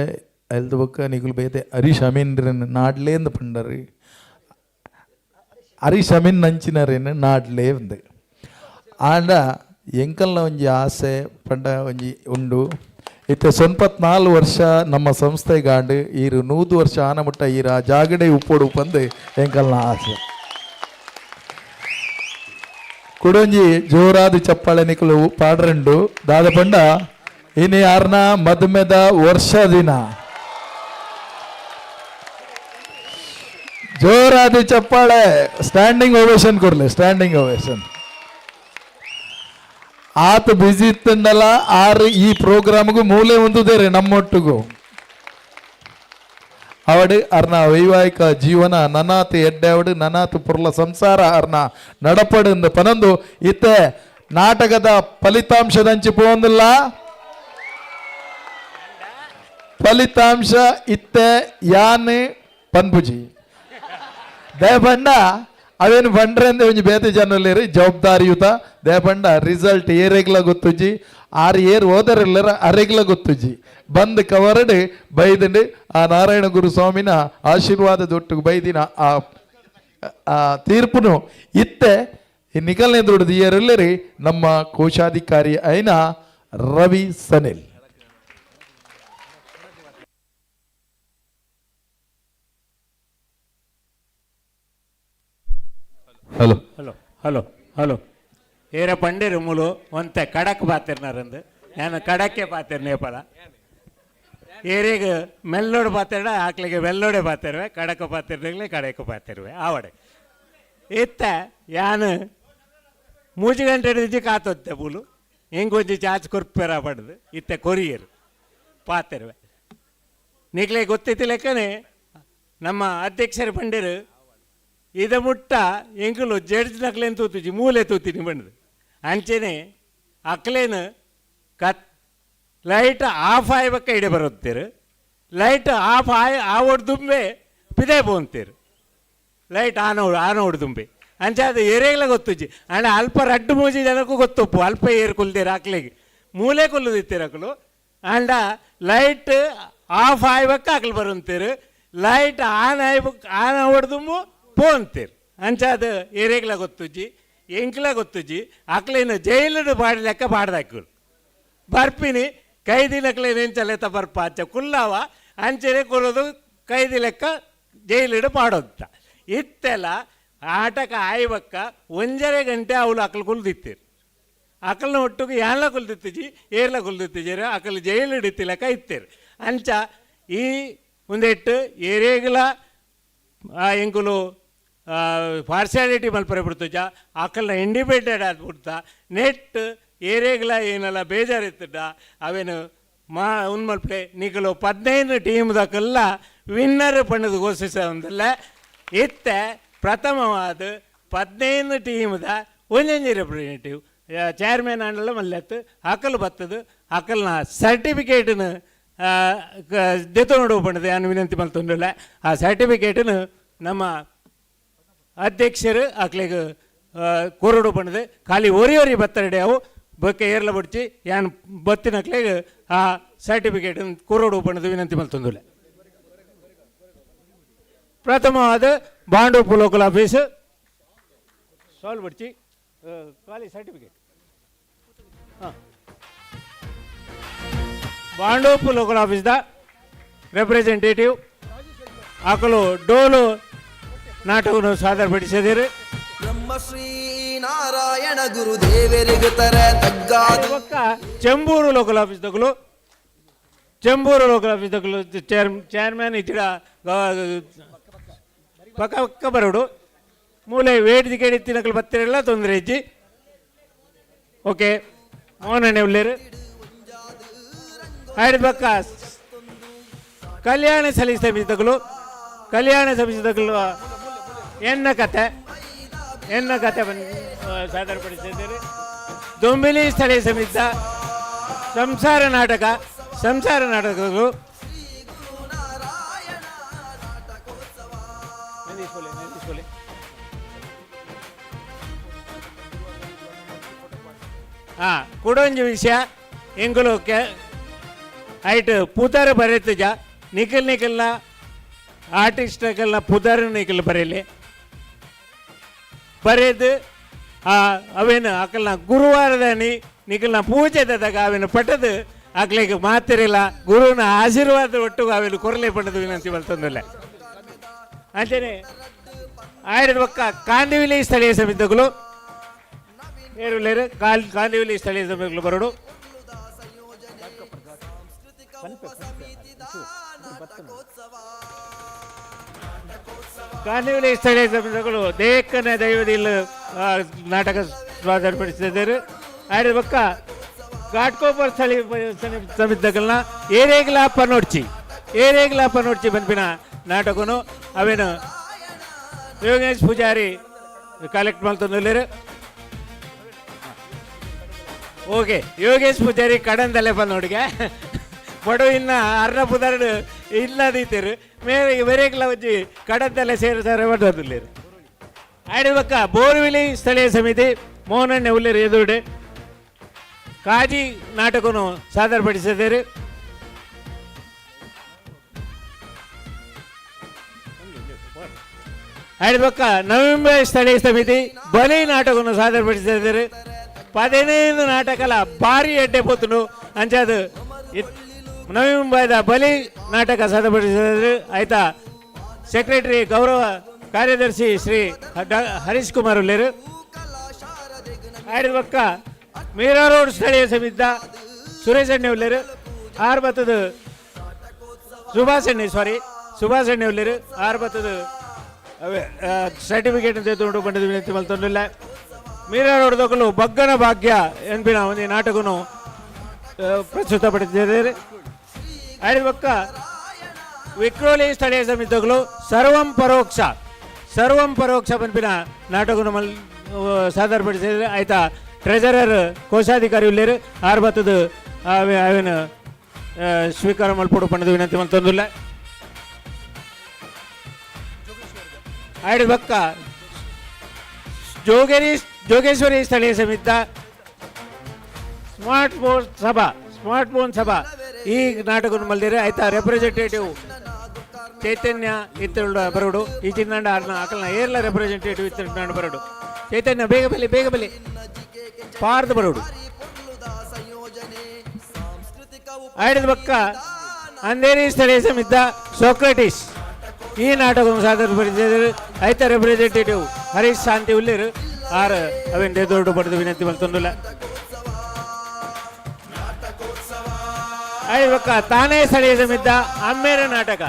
ಅಲ್ದ ಬೊಕ್ಕ ನಿಗುಲು ಬೇತೆ ಹರೀಶ್ ಅಮೀನ್ರನ್ ನಾಡ್ಲೇಂದು ಪಂಡರು, ಹರೀಶ್ ಅಮೀನ್ ನಂಚಿನರೇನು ನಾಡ್ಲೇ ಉಂದು. ಆಂಡ ಎಂಕಲ್ನ ಒಂಜಿ ಆಸೆ ಪಂಡ ಒಂಜಿ ಉಂಡು. ಇತ್ತೆ 94 ವರ್ಷ ನಮ್ಮ ಸಂಸ್ಥೆಗಾಂಡು ಈರು 100 ವರ್ಷ ಆನಮುಟ್ಟ ಈರು ಆ ಜಾಗಡೆ ಉಪ್ಪೊಡು ಪಂದು ಎಂಕಲ್ನ ಆಸೆ. ಕುಡೊಂಜಿ ಜೋರಾದ ಚಪ್ಪಾಳೆ ನಿಕಲು ಪಾಡ್ರಂಡು ದಾದ ಪಂಡ ಇನಿ ಯಾರನ ಮದುಮೆದ ವರ್ಷ ದಿನ ಜೋರಾದ ಚಪ್ಪಾಳೆ, ಸ್ಟ್ಯಾಂಡಿಂಗ್ ಓವೇಶನ್ ಕೊರ್ಲೆ, ಸ್ಟ್ಯಾಂಡಿಂಗ್ ಓವೇಶನ್. ಆತ ಬ್ಯುಸಿ ಇತ್ತಂಡಲ್ಲ ಆರು ಈ ಪ್ರೋಗ್ರಾಮ್ಗೂ ಮೂಲೆ ಹೊಂದುದೇರೆ ನಮ್ಮೊಟ್ಟಿಗೂ. ಅವಡು ಅರ್ನ ವೈವಾಹಿಕ ಜೀವನ ನನಾತ್ ಎಡ್ಡೆ ಅವಡು ನನಾತ್ ಪುರ್ಲ ಸಂಸಾರ ಅರ್ನ ನಡಪಡು ಅಂದ ಪನಂದು ಇತ್ತೆ ನಾಟಕದ ಫಲಿತಾಂಶದಂಚಿ ಪೋಂದಿಲ್ಲ, ಫಲಿತಾಂಶ ಇತ್ತೆ ಯಾನ್ ಪನ್ಪುಜಿ ದಯಪಂಡ ಅವೇನು ಬಂಡ್ರೆ ಅಂದೆ ಒಂಜಿ ಬೇತೆ ಜನಲೇರಿ ಜವಾಬ್ದಾರಿಯುತ ದಯಪಂಡ ರಿಸಲ್ಟ್ ಏರೆಗ್ಲ ಗೊತ್ತುಜಿ, ಆರು ಏರ್ ಓದರಿಲ್ಲರ ಅರೆಗ್ಲ ಗೊತ್ತುಜಿ ಬಂದ್ ಕವರಡು ಬೈದಂಡು ಆ ನಾರಾಯಣ ಗುರು ಸ್ವಾಮಿನ ಆಶೀರ್ವಾದ ದೊಟ್ಟು ಬೈದಿನ ಆ ಆ ತೀರ್ಪುನು ಇತ್ತೆ ನಿಕಲ್ನೆ ದುಡ್ದು ಏರಲ್ಲರಿ ನಮ್ಮ ಕೋಶಾಧಿಕಾರಿ ಐನ Ravi Sanil. Hello hello hello hello ಏರ ಪಂಡಿರು ಮೂಲು ಒಂತೆ ಕಡಕ್ ಬಾತಿರ್ನಾರಂದು ನಾನು ಕಡಕ್ಕೆ ಬಾತಿರ್ ನೇಪಾಳ ಏರಿಗ ಮೆಲ್ಲೋಡು ಬಾತಿರ್ಡ ಆಕ್ಲಿಗೆ ಮೆಲ್ಲೋಡೆ ಬಾತಿರುವೆ ಕಡಕ ಬಾತಿರ್ನಾಗಲೇ ಕಡಕ ಬಾತಿರುವೆ ಆವಡೆ ಇತ್ತ ಯಾನು ಮೂಜಿ ಗಂಟೆ ಹಿಡಿದು ಕಾತೊತ್ತೆ ಮೂಲು ಹೆಂಗೊಂಜಿ ಚಾಚ್ ಕೊರ್ಪೆರ ಪಡ್ದು ಇತ್ತೆ ಕೊರಿಯರು ಪಾತಿರುವೆ ನಿಕ್ಲೆ ಗೊತ್ತಿತ್ತು ಲೆಕ್ಕನೆ ನಮ್ಮ ಅಧ್ಯಕ್ಷರು ಪಂಡಿರು ಇದ ಮುಟ್ಟ ಎಂಕುಲು ಜಡ್ಜ್ ನಕ್ಲೇನು ತೂತುಜಿ ಮೂಲೆ ತೂತೀನಿ ಬಂದು ಅಂಚೆನೆ ಅಕ್ಲೇನು ಕತ್ ಲೈಟ್ ಆಫ್ ಆಯ್ಬೇಕ ಇಡೆ ಬರುತ್ತೀರು, ಲೈಟ್ ಆಫ್ ಆಯ್ ಆವೊಡ್ದುಂಬೆ ಪಿದೆ ಪೋಂತೀರು, ಲೈಟ್ ಆನ್ ಆನ್ ಹೊಡ್ದುಂಬೆ ಅಂಚೆ ಅದು ಏರಿಯಾಗ್ಲ ಗೊತ್ತುಜಿ ಅಂಡ ಅಲ್ಪ ರಡ್ಡು ಮೂಜಿ ಜನಕ್ಕೂ ಗೊತ್ತೊಪ್ಪು ಅಲ್ಪ ಏರು ಕುಲ್ದೇರು ಅಕ್ಲೆಗೆ ಮೂಲೆ ಕುಲ್ಲುದಿತ್ತೀರು ಅಕ್ಲು ಅಂಡ ಲೈಟ್ ಆಫ್ ಆಯ್ಬೇಕ ಅಕ್ಲು ಬರುತ್ತೀರು, ಲೈಟ್ ಆನ್ ಆಯ್ಬೇಕು ಆನ್ ಹೊಡ್ದುಂಬು ಪೋಂತೀರು ಅಂಚೆ ಅದು ಏರಿಯಾಗ್ಲ ಗೊತ್ತುಜ್ಜಿ ಎಂಕ್ಲ ಗೊತ್ತುಜ್ಜಿ ಅಕ್ಲೇನು ಜೈಲು ಬಾಡಿ ಲೆಕ್ಕ ಬಾಡ್ದಾಕುಲು ಬರ್ಪಿನಿ ಕೈದಿ ಲೆಕ್ಕಲೇನು ಎಂಚಲೆತ್ತ ಬರ್ಪ ಅಂಚೆ ಕುಲ್ಲವ ಅಂಚೆನೆ ಕೊಡೋದು ಕೈದಿ ಲೆಕ್ಕ ಜೈಲಿಡು ಪಾಡೋಂತ ಇತ್ತೆಲ್ಲ ಆಟಕ್ಕೆ ಆಯ್ಬಕ್ಕ ಒಂಜರೆ ಗಂಟೆ ಅವಳು ಅಕ್ಲು ಕುಲ್ದಿತ್ತೀರು ಅಕಲ್ನ ಒಟ್ಟಿಗೆ ಯಾನ್ಲ ಕುಲ್ದಿತ್ತಿಜಿ ಏರ್ಲ ಕುಲ್ದಿತ್ತಿಜಿ ಅಕಲ್ ಜೈಲು ಹಿಡಿತಿ ಲೆಕ್ಕ ಇತ್ತೀರು ಅಂಚ ಈ ಒಂದೆಟ್ಟು ಏರೇಗ್ಲ ಎಂಕುಲು ಪಾರ್ಶಾಲಿಟಿ ಮಲ್ಪರೆ ಬಿಡ್ತುಜ ಅಕಲ್ನ ಇಂಡಿಪೆಂಡೆಂಟ್ ಆದ್ಬಿಡ್ತಾ ನೆಟ್ ಏರೇಗ್ಲ ಏನಲ್ಲ ಬೇಜಾರಿತ್ತಡ ಅವೇನು ಮಾ ಉನ್ ಮಲ್ಪಲೆ ನಿಕಲು 15 ಟೀಮ್ ದಕಲ್ಲ ವಿನ್ನರ್ ಪಂಡದು ಘೋಷಿಸೊಂದುಲ್ಲ. ಇತ್ತೆ ಪ್ರಥಮವಾದ 15 ಟೀಮ್ದ ಒಂಜೊಂಜಿ ರೆಪ್ರೆಸೆಂಟೇಟಿವ್ ಚೇರ್ಮನ್ ಆಂಡಲ ಮಲ್ಲೆತ್ತು ಅಕಲ್ ಬತ್ತದು ಅಕಲ್ನ ಸರ್ಟಿಫಿಕೇಟ್ನು ದೆತೊಂಡು ಪಂಡದು ಯಾನ್ ವಿನಂತಿ ಮಲ್ತೊಂದುಲ್ಲ. ಆ ಸರ್ಟಿಫಿಕೇಟ್ನು ನಮ್ಮ ಅಧ್ಯಕ್ಷರು ಅಕ್ಲೆಗ್ ಕೊರಡು ಪಂಡದು ಖಾಲಿ ಒರಿ ಒರಿ ಬತ್ತರಡೆ ಅವು ಬೊಕ್ಕ ಏರ್ಲ ಬುಡ್ಚಿ ಯಾನ್ ಬತ್ತಿನಕ್ಲೆಗ್ ಆ ಸರ್ಟಿಫಿಕೇಟ್ ಕೊರಡು ಪಂಡದು ವಿನಂತಿ ಮಲ್ತೊಂದುಲ್ಲ. ಪ್ರಥಮವಾದ ಬಾಂಡೂಪು ಲೋಕಲ್ ಆಫೀಸ್ ಸಾಲ್ವ್ ಬಡ್ಚಿ ಖಾಲಿ ಸರ್ಟಿಫಿಕೇಟ್. ಹಾಂ, ಬಾಂಡೂಪು ಲೋಕಲ್ ಆಫೀಸ್ದ ರೆಪ್ರೆಸೆಂಟೇಟಿವ್ ಆಕಲು ಡೋಲು ನಾಟಕವನ್ನು ಸಾದರಪಡಿಸಿದರು. ಬ್ರಹ್ಮಶ್ರೀ ನಾರಾಯಣ ಗುರುದೇವರಿಗೆ ತರ ತಗ್ಗಾದು. ಚೆಂಬೂರು ಲೋಕಲ್ ಆಫೀಸ್ ದಗಲು, ಚೆಂಬೂರು ಲೋಕಲ್ ಆಫೀಸ್ ದಗಲು ಚೇರ್ಮನ್ ಇಚ್ಚಿಡ ಪಕ್ಕ ಪಕ್ಕ ಬರೋಡು ಮೂಲೆ ವೇಟ್ ಕೇಳಿ ಬತ್ತಿರಲ್ಲ ತೊಂದರೆ ಇಜ್ಜಿ. ಓಕೆ, ಮೋಹನಣ್ಣೆ ಉಳ್ಳೇರು. ಆಯ್ತು ಪಕ್ಕ ಕಲ್ಯಾಣ ಸಲಿ ಸಮಿತಿಗಳು, ಕಲ್ಯಾಣ ಸಮಿತಿಗಳು ಎನ್ನ ಕತೆ, ಎನ್ನ ಕತೆ ಬಂದು ಸಾದರಪಡಿಸಿದ್ದಾರೆ. ದೊಂಬಿಲಿ ಸ್ಥಳೀಯ ಸಮಿತಿ ಸಂಸಾರ ನಾಟಕ, ಸಂಸಾರ ನಾಟಕಗಳು ಹಾಂ. ಕುಡೊಂಜಿ ವಿಷಯ ಎಂಕುಲು ಕೆ ಐಟ್ ಪುದರ್ ಬರೆತುಜ ನಿಖಲ್ ನಿಖಲ್ನ ಆರ್ಟಿಸ್ಟ್ಗಲ್ನ ಪುದರ್ ನಿಖಲ್ ಬರೆಯಲಿ ಬರೆದು ಆ ಅವೇನು ಅಕಲ್ನ ಗುರುವಾರದ ನಿಖಲ್ನ ಪೂಜೆದಾಗ ಅವೇನು ಪಟ್ಟದು ಅಕ್ಲಿಗೆ ಮಾತಿರಲಿಲ್ಲ ಗುರುವಿನ ಆಶೀರ್ವಾದ ಒಟ್ಟು ಅವೇನು ಕೊರಲೆ ಪಟ್ಟದು ವಿನಂತಿ ಮಲ್ತೊಂದಿಲ್ಲ. ಅಂಚನೆ ಆಯ್ದ ಬೊಕ್ಕ ಕಾಂದಿವಿಲಿ ಸ್ಥಳೀಯ ಸಮಿತಿಗಳು ಏರುಲೇರು ಕಾಂದಿವಿಲಿ ಸ್ಥಳೀಯ ಸಮಿತಿಗಳು ಬರೋಡು. ಕಾಂದಿವಿಲಿ ಸ್ಥಳೀಯ ಸಮಿತಿಗಳು ದೇಕನ ದೈವದಿಲ್ಲ ನಾಟಕ ಸ್ವಾದರಪಡಿಸಿದ್ದಾರೆ. ಆಯ್ದ ಬೊಕ್ಕ ಘಾಟ್ಕೋಪರ್ ಸ್ಥಳೀಯ ಸಮಿತಿಗಳನ್ನ ಏರೇಗ್ಲಾ ಪನೋಡ್ಚಿ, ಏರೇಗ್ಲಾ ಪನೋಡ್ಚಿ ಬಂದ್ಪಿನ ನಾಟಕನು ಅವೇನು ಯೋಗೇಶ್ ಪೂಜಾರಿ ಕಲೆಕ್ಟ್ ಮಲ್ತೊಂದುಲ್ಲೆರ್. ಓಕೆ, ಯೋಗೇಶ್ ಪೂಜಾರಿ ಕಡಂದಲ್ಲೇ ಪನ್ನೋಡಿಗೆ ಬಡವ ಇನ್ನ ಅರ್ಣ ಪುದರ್ಡು ಇಲ್ಲದೀತೇರು ಮೇರೆ ಬೇರೆಗ್ಲ ಒಂಜಿ ಕಡಂದಲ್ಲೇ ಸೇರು ಸಾರ ಬರ್ತದುಲ್ಲೇರು. ಆಯ್ದ ಬೋರ್ವಿಲಿ ಸ್ಥಳೀಯ ಸಮಿತಿ ಮೋಹನಣ್ಣೆ ಉಲ್ಲೇರು ಎದುರುಡೆ ಕಾಜಿ ನಾಟಕನು ಸಾದರಪಡಿಸಿದ್ದಾರೆ. ಆಯ್ದ ಬೊಕ್ಕ ನವೆಂಬರ್ ಸ್ಥಳೀಯ ಸಮಿತಿ ಬಲಿ ನಾಟಕವನ್ನು ಸಾದರಪಡಿಸಿದ್ದಾರೆ. 15 ನಾಟಕಲ ಭಾರಿ ಎಡ್ಡೆ ಪೋತುಂಡು ಅಂಚಾದ ನವೆಂಬರ್ದ ಬಲಿ ನಾಟಕ ಸಾದರಪಡಿಸಿದ್ದಾರೆ. ಆಯ್ತಾ ಸೆಕ್ರೆಟರಿ ಗೌರವ ಕಾರ್ಯದರ್ಶಿ ಶ್ರೀ ಹರೀಶ್ ಕುಮಾರ್ ಉಲ್ಲೇರು. ಆಯ್ದ ಬೊಕ್ಕ ಮೀರಾ ರೋಡ್ ಸ್ಥಳೀಯ ಸಮಿತಿ ಸುರೇಶ್ ಅಣ್ಣೆ ಉಲ್ಲೇರು. ಆರು ಬತ್ತದ ಸುಭಾಷ್ ಅಣ್ಣೆ, ಸಾರಿ ಸುಭಾಷ್ ಅಣ್ಣೆ ಉಲ್ಲೇರು. ಆರು ಬತ್ತದ ಸರ್ಟಿಫಿಕೇಟ್ ಅಂತ ಬಂಡದ ವಿನಂತಿ ಮಲ್ತೊಂದಿಲ್ಲ. ಮೀರಾ ರೋಡ್ ದೊಕ್ಕಲು ಬಗ್ಗನ ಭಾಗ್ಯ ಎನ್ಪಿನ ಒಂದು ನಾಟಕನು ಪ್ರಸ್ತುತಪಡಿಸಿದ್ದಾರೆ. ಆಯ್ದ ಬೊಕ್ಕ ವಿಕ್ರೋಲಿ ಸ್ಥಳೀಯ ಸಮಿತಿಗಳು ಸರ್ವಂ ಪರೋಕ್ಷ, ಸರ್ವಂ ಪರೋಕ್ಷ ಪನ್ಪಿನ ನಾಟಕನು ಮಲ್ ಸಾದರಪಡಿಸಿದ್ದಾರೆ. ಆಯ್ತಾ ಟ್ರೆಜರರ್ ಕೋಶಾಧಿಕಾರಿ ಉಲ್ಲೇರು. ಆರು ಬತ್ತದ ಅವೇನು ಸ್ವೀಕಾರ ಮಲ್ಪೊಡು ಪಂಡದ ವಿನಂತಿ ಮಲ್ತೊಂದುಲ್ಲ. ಆಯ್ದ ಬೊಕ್ಕ ಜೋಗೇಶ್ವರಿ ಸ್ಥಳೀಯ ಸಮಿತಿ ಸ್ಮಾರ್ಟ್ ಫೋನ್ ಸಭಾ, ಸ್ಮಾರ್ಟ್ ಫೋನ್ ಸಭಾ ಈ ನಾಟಕವನ್ನು ಮಲ್ದಿರೆ. ಆಯ್ತಾ ರೆಪ್ರೆಸೆಂಟೇಟಿವ್ ಚೈತನ್ಯ ಇತ್ತುಳ್ಳ ಬರೋಡು. ಈ ಚಿನ್ನಂಡ ಅಕಲ್ನ ಏರ್ಲ ರೆಪ್ರೆಸೆಂಟೇಟಿವ್ ಇತ್ತುಂಡ ಬರೋಡು. ಚೈತನ್ಯ ಬೇಗ ಬಲಿ, ಬೇಗ ಬಲಿ ಪಾರ್ದು ಬರೋಡು. ಆಯ್ದ ಬೊಕ್ಕ ಅಂದೇರಿ ಸ್ಥಳೀಯ ಸಮಿತಿ ಸೋಕ್ರಟಿಸ್ ಈ ನಾಟಕವನ್ನು ಸಾದರಪಡಿಸಿದರು. ಐತ ರೆಪ್ರೆಸೆಂಟೇಟಿವ್ ಹರೀಶ್ ಶಾಂತಿ ಉಲ್ಲೇರು. ಆರ್ ಅವೇನು ದೊಡ್ಡ ಪಡೆದು ವಿನಂತಿ ಮಲ್ತೊಂದುಲ್ಲ. ಆಯ್ದ ಬೊಕ್ಕ ತಾನೇ ಸ್ಥಳೀಯ ಸಮಿತಿ ಅಮ್ಮೇರ ನಾಟಕ.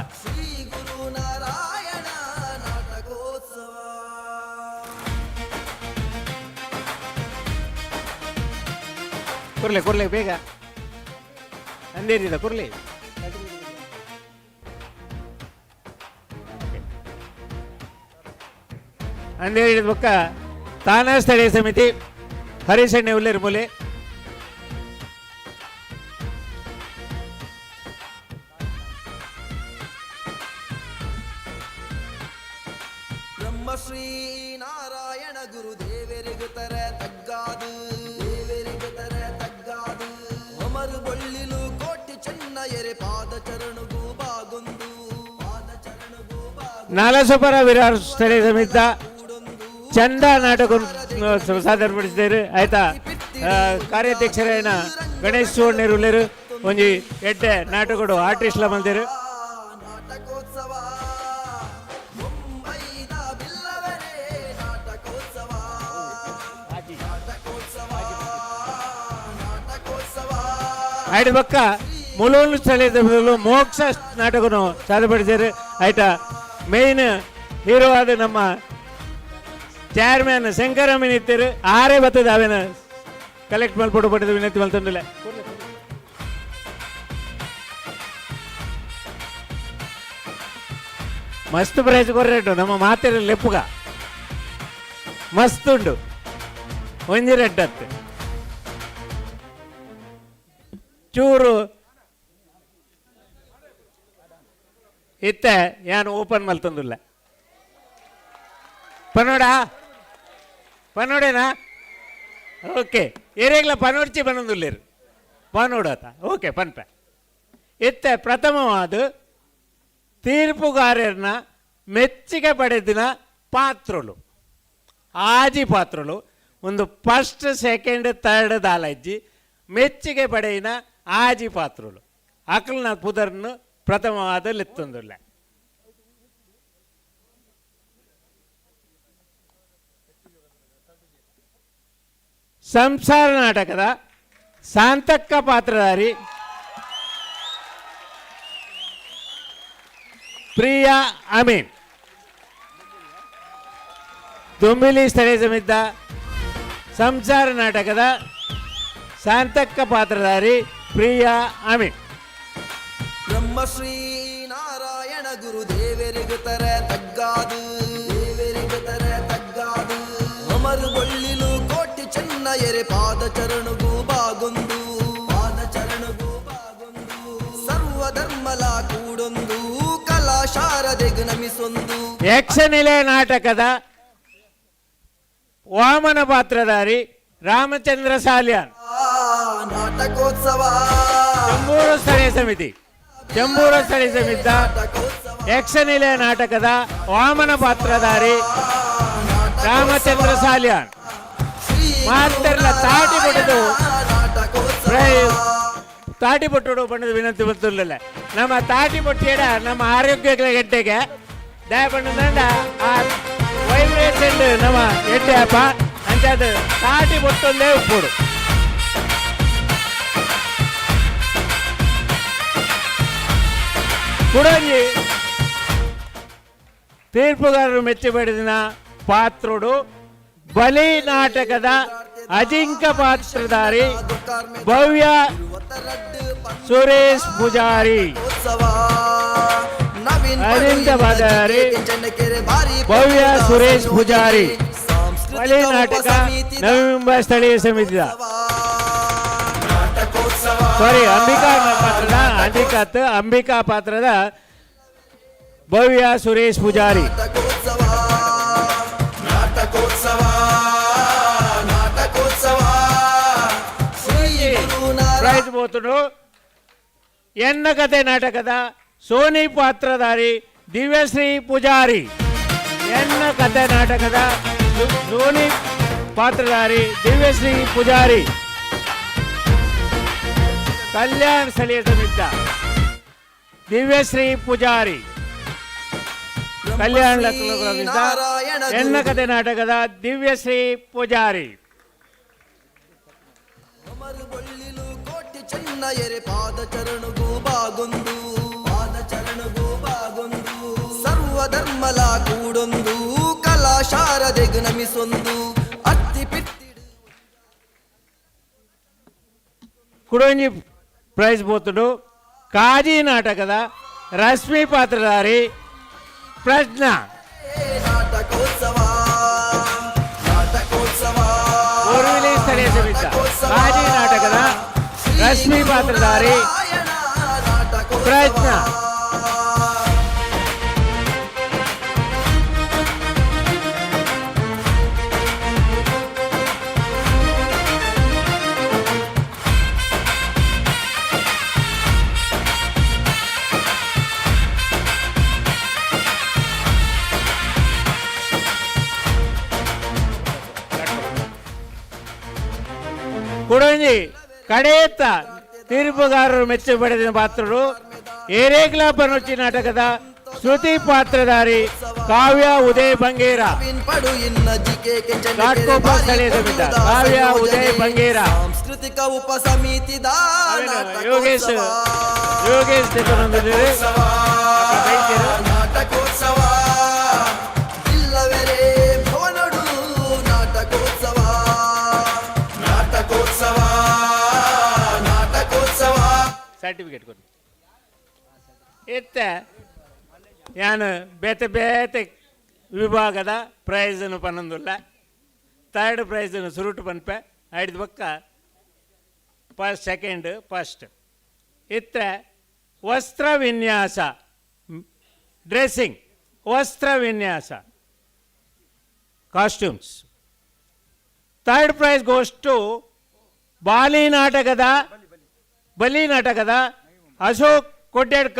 ಕುರ್ಲೆ ಕುರ್ಲೆ ಬೇಗ ಅಂದೇರಿದ ಕುರ್ಲೆ. ಅಂದೇರಿ ಬೊಕ್ಕ ತಾನಾ ಸ್ಥಳೀಯ ಸಮಿತಿ ಹರೀಶಣ್ಣೆ ಉಲ್ಲೇರು ಮೂಲೆ. ಬ್ರಹ್ಮಶ್ರೀ ನಾರಾಯಣ ಗುರು ದೇವರಿಗು ತರ ತಗ್ಗಾದು ದೇವರಿಗು ತರ ತಗ್ಗಾದು ಅಮರು ಬೊಳ್ಳಿಲು ಕೋಟಿ ಚೆನ್ನ ಎರೆ ಪಾದ ಚರಣಗು ಬಾಗೊಂದು ಪಾದ ಚರಣಗು. ನಾಲಸೋಪರ ವಿರಾರ್ ಸ್ಥಳೀಯ ಸಮಿತಿ ಚಂದ ನಾಟಕ ಸಾದರಪಡಿಸಿದ್ದಾರೆ ಆಯ್ತಾ. ಕಾರ್ಯಾಧ್ಯಕ್ಷರೇನ ಗಣೇಶ್ ಸುವರ್ಣರು ಉಲ್ಲೇರು ಒಂಜಿ ಎಡ್ಡೆ ನಾಟಕಡು ಆರ್ಟಿಸ್ಟ್ಲ ಮಲ್ದೇರು. ಆಯ್ತು ಬಕ್ಕ ಮುಲೋಲು ಸ್ಥಳೀಯ ಮೋಕ್ಷ ನಾಟಕನು ಸಾದರಪಡಿಸಿದ್ದಾರೆ ಆಯ್ತಾ. ಮೇನ್ ಹೀರೋ ಆದ ನಮ್ಮ ಚೇರ್ಮನ್ ಶಂಕರಮ್ಮನ ಇತ್ತೀರು ಆರೇ ಬರ್ತದೆ ಅವೇನ ಕಲೆಕ್ಟ್ ಮಲ್ಪೊಡು ಪಡೆದು ವಿನಂತಿ ಮಲ್ತೊಂದಿಲ್ಲ. ಮಸ್ತ್ ಪ್ರೈಸ್ ಕೊರ್ರೇಟು ನಮ್ಮ ಮಾತಿರ ಲೆಪ್ಪುಗ ಮಸ್ತ್ ಉಂಡು ಒಂಜಿ ರೆಡ್ ಅತ್ತೆ ಚೂರು ಇತ್ತೆ ಯಾನು ಓಪನ್ ಮಲ್ತೊಂದಿಲ್ಲ. ಪನೋಡ ಪನೋಡೇನಾ? ಓಕೆ ಏರೇಗ್ಲ ಪನೋಡ್ಚಿ ಪನೊಂದುಲ್ಲೇರು ಪನೋಡು ಆತ ಓಕೆ ಪನ್ಪೆ. ಇತ್ತೆ ಪ್ರಥಮವಾದ ತೀರ್ಪುಗಾರರನ್ನ ಮೆಚ್ಚಿಗೆ ಪಡೆದಿನ ಪಾತ್ರಲು ಆಜಿ ಪಾತ್ರಲು ಒಂದು ಫಸ್ಟ್ ಸೆಕೆಂಡ್ ಥರ್ಡ್ ದಾಲಜ್ಜಿ ಮೆಚ್ಚಿಗೆ ಪಡೆಯಿನ ಆಜಿ ಪಾತ್ರಲು ಅಕಲ್ನ ಪುದರ್ನು ಪ್ರಥಮವಾದ ಲೆತ್ತೊಂದುಲ್ಲ. ಸಂಸಾರ ನಾಟಕದ ಶಾಂತಕ್ಕ ಪಾತ್ರಧಾರಿ ಪ್ರಿಯಾ ಅಮೀನ್, ದುಂಬಿಲಿ ಸ್ಥಳೀಯ ಸಮಿತ ಸಂಸಾರ ನಾಟಕದ ಶಾಂತಕ್ಕ ಪಾತ್ರಧಾರಿ ಪ್ರಿಯಾ ಅಮೀನ್. ಬ್ರಹ್ಮಶ್ರೀ ನಾರಾಯಣ ಗುರು ದೇವರಿಗು ತರ ತಗ್ಗಾದು ದೇವರಿಗು ತರ ತಗ್ಗಾದು ಅಮರು ಬೊಳ್ಳಿಲು ಕೋಟಿ ಚೆನ್ನ ಎರೆ ಪಾದ ಚರಣಗು ಬಾಗೊಂದು ಪಾದ ಚರಣಗು ಬಾಗೊಂದು ಸರ್ವಧರ್ಮಲ ಕೂಡೊಂದು ಕಲಾ ಶಾರದೆಗು ನಮಿಸೊಂದು. ಯಕ್ಷನಿಲೆ ನಾಟಕದ ವಾಮನ ಪಾತ್ರಧಾರಿ ರಾಮಚಂದ್ರ ಸಾಲ್ಯಾನ್, ನಾಟಕೋತ್ಸವ ಜಂಬೂರು ಸ್ಥಳೀಯ ಸಮಿತಿ ಜಂಬೂರು ಸ್ಥಳೀಯ ಸಮಿತಿ ಯಕ್ಷನಿಲೆ ನಾಟಕದ ವಾಮನ ಪಾತ್ರಧಾರಿ ರಾಮಚಂದ್ರ ಸಾಲ್ಯಾನ್. ಮಾತೆಲ್ಲ ತಾಟಿ ಪಡೆದು ತಾಟಿ ಪಟ್ಟುಡು ಬಣ್ಣದ ವಿನಂತಿ ಬಂತಿರಲಿಲ್ಲ. ನಮ್ಮ ತಾಟಿ ಪಟ್ಟಿಯಡ ನಮ್ಮ ಆರೋಗ್ಯ ಗಡ್ಡೆಗೆ ದಯ ಬಣ್ಣದ ಆ ವೈಬ್ರೇಷನ್ ನಮ್ಮ ಎಡ್ಡೆ ಅಪ್ಪ ಅಂಚಾದ ತಾಟಿ ಪಟ್ಟೊಂದೇ ಉಪ್ಪುಡು. ಕುಡಂಜಿ ತೀರ್ಪುಗಾರರು ಮೆಚ್ಚಿಪಡೆದಿನ ಪಾತ್ರುಡು ಬಲಿ ನಾಟಕದ ಅಜಿಂಕ್ಯ ಪಾತ್ರಧಾರಿ ಭವ್ಯ ಸುರೇಶ್ ಪೂಜಾರಿ. ಅಜಿಂಕ್ಯ ಪಾತ್ರಧಾರಿ ಭವ್ಯ ಸುರೇಶ್ ಪೂಜಾರಿ, ಬಲಿ ನಾಟಕ ನವಿ ಸ್ಥಳೀಯ ಸಮಿತಿಯ ಸಾರಿ ಅಂಬಿಕಾ ಪಾತ್ರದ ಅಂಬಿಕಾತ್ ಅಂಬಿಕಾ ಪಾತ್ರದ ಭವ್ಯ ಸುರೇಶ್ ಪೂಜಾರಿ. ಪ್ರೈಜ್ ಬೋತುಡು ಎನ್ನ ಕತೆ ನಾಟಕದ ಸೋನಿ ಪಾತ್ರಧಾರಿ ದಿವ್ಯಶ್ರೀ ಪೂಜಾರಿ. ಎನ್ನ ಕತೆ ನಾಟಕದ ಸೋನಿ ಪಾತ್ರಧಾರಿ ದಿವ್ಯಶ್ರೀ ಪೂಜಾರಿ, ಕಲ್ಯಾಣ ಸ್ಥಳೀಯ ಸಮಿತ ದಿವ್ಯಶ್ರೀ ಪೂಜಾರಿ, ಕಲ್ಯಾಣ ಎನ್ನ ಕತೆ ನಾಟಕದ ದಿವ್ಯಶ್ರೀ ಪೂಜಾರಿ. ಚೆನ್ನ ಎರೆ ಪಾದ ಚರಣಗು ಬಾಗೊಂದು ಪಾದ ಚರಣಗು ಬಾಗೊಂದು ಸರ್ವಧರ್ಮಲ ಕೂಡೊಂದು ಕಲಾ ಶಾರದೆಗು ನಮಿಸೊಂದು ಅತ್ತಿ ಪಿತ್ತಿ. ಕುಡೊಂಜಿ ಪ್ರೈಜ್ ಬೋತುಡು ಕಾಜಿ ನಾಟಕದ ರಶ್ಮಿ ಪಾತ್ರಧಾರಿ ಪ್ರಜ್ಞಾ. ನಾಟಕೋತ್ಸವ. ಸಮಿತ ಬಾಜಿ ನಾಟಕದ ರಶ್ಮಿ ಪಾತ್ರಧಾರಿ ಪ್ರಜ್ಞಾ. ಕುಡೊಂಜಿ ಕಡೇತ ತೀರ್ಪುಗಾರರು ಮೆಚ್ಚು ಪಡೆದ ಪಾತ್ರರು ಏರೇಗ್ಲಾ ಪನೊಚ್ಚಿ ನಾಟಕದ ಶ್ರುತಿ ಪಾತ್ರಧಾರಿ ಕಾವ್ಯ ಉದಯ್ ಬಂಗೇರ. ಘಾಟ್ಕೊಪ್ಪ ಸ್ಥಳೀಯ ಸಮಿತ ಕಾವ್ಯ ಉದಯ್ ಬಂಗೇರ. ಸಾಂಸ್ಕೃತಿಕ ಉಪ ಸಮಿತಿದ ಯೋಗೇಶ್ ಯೋಗೇಶ್ ನಾಟಕೋತ್ಸವ ಇಲ್ಲವರೇ ಭವನಡು ನಾಟಕೋತ್ಸವ ನಾಟಕೋತ್ಸವ ನಾಟಕೋತ್ಸವ. ಸರ್ಟಿಫಿಕೇಟ್ ಕೊಡು. ಇತ್ತ ಯಾನು ಬೇತೆ ಬೇತೆ ವಿಭಾಗದ ಪ್ರೈಸನ್ನು ಪನ್ನೊಂದುಲ್ಲ. ಥರ್ಡ್ ಪ್ರೈಸನ್ನು ಸುರುಟು ಪನ್ಪೆ ಐದು ಬಕ್ಕ ಫಸ್ಟ್ ಸೆಕೆಂಡ್ ಫಸ್ಟ್. ಇತ್ತ ವಸ್ತ್ರ ವಿನ್ಯಾಸ ಡ್ರೆಸ್ಸಿಂಗ್ ವಸ್ತ್ರ ವಿನ್ಯಾಸ costumes third prize goes to Bali ನಾಟಕದ ಬಲಿ ನಾಟಕದ ಅಶೋಕ್ ಕೊಡ್ಡೆಡ್ಕ.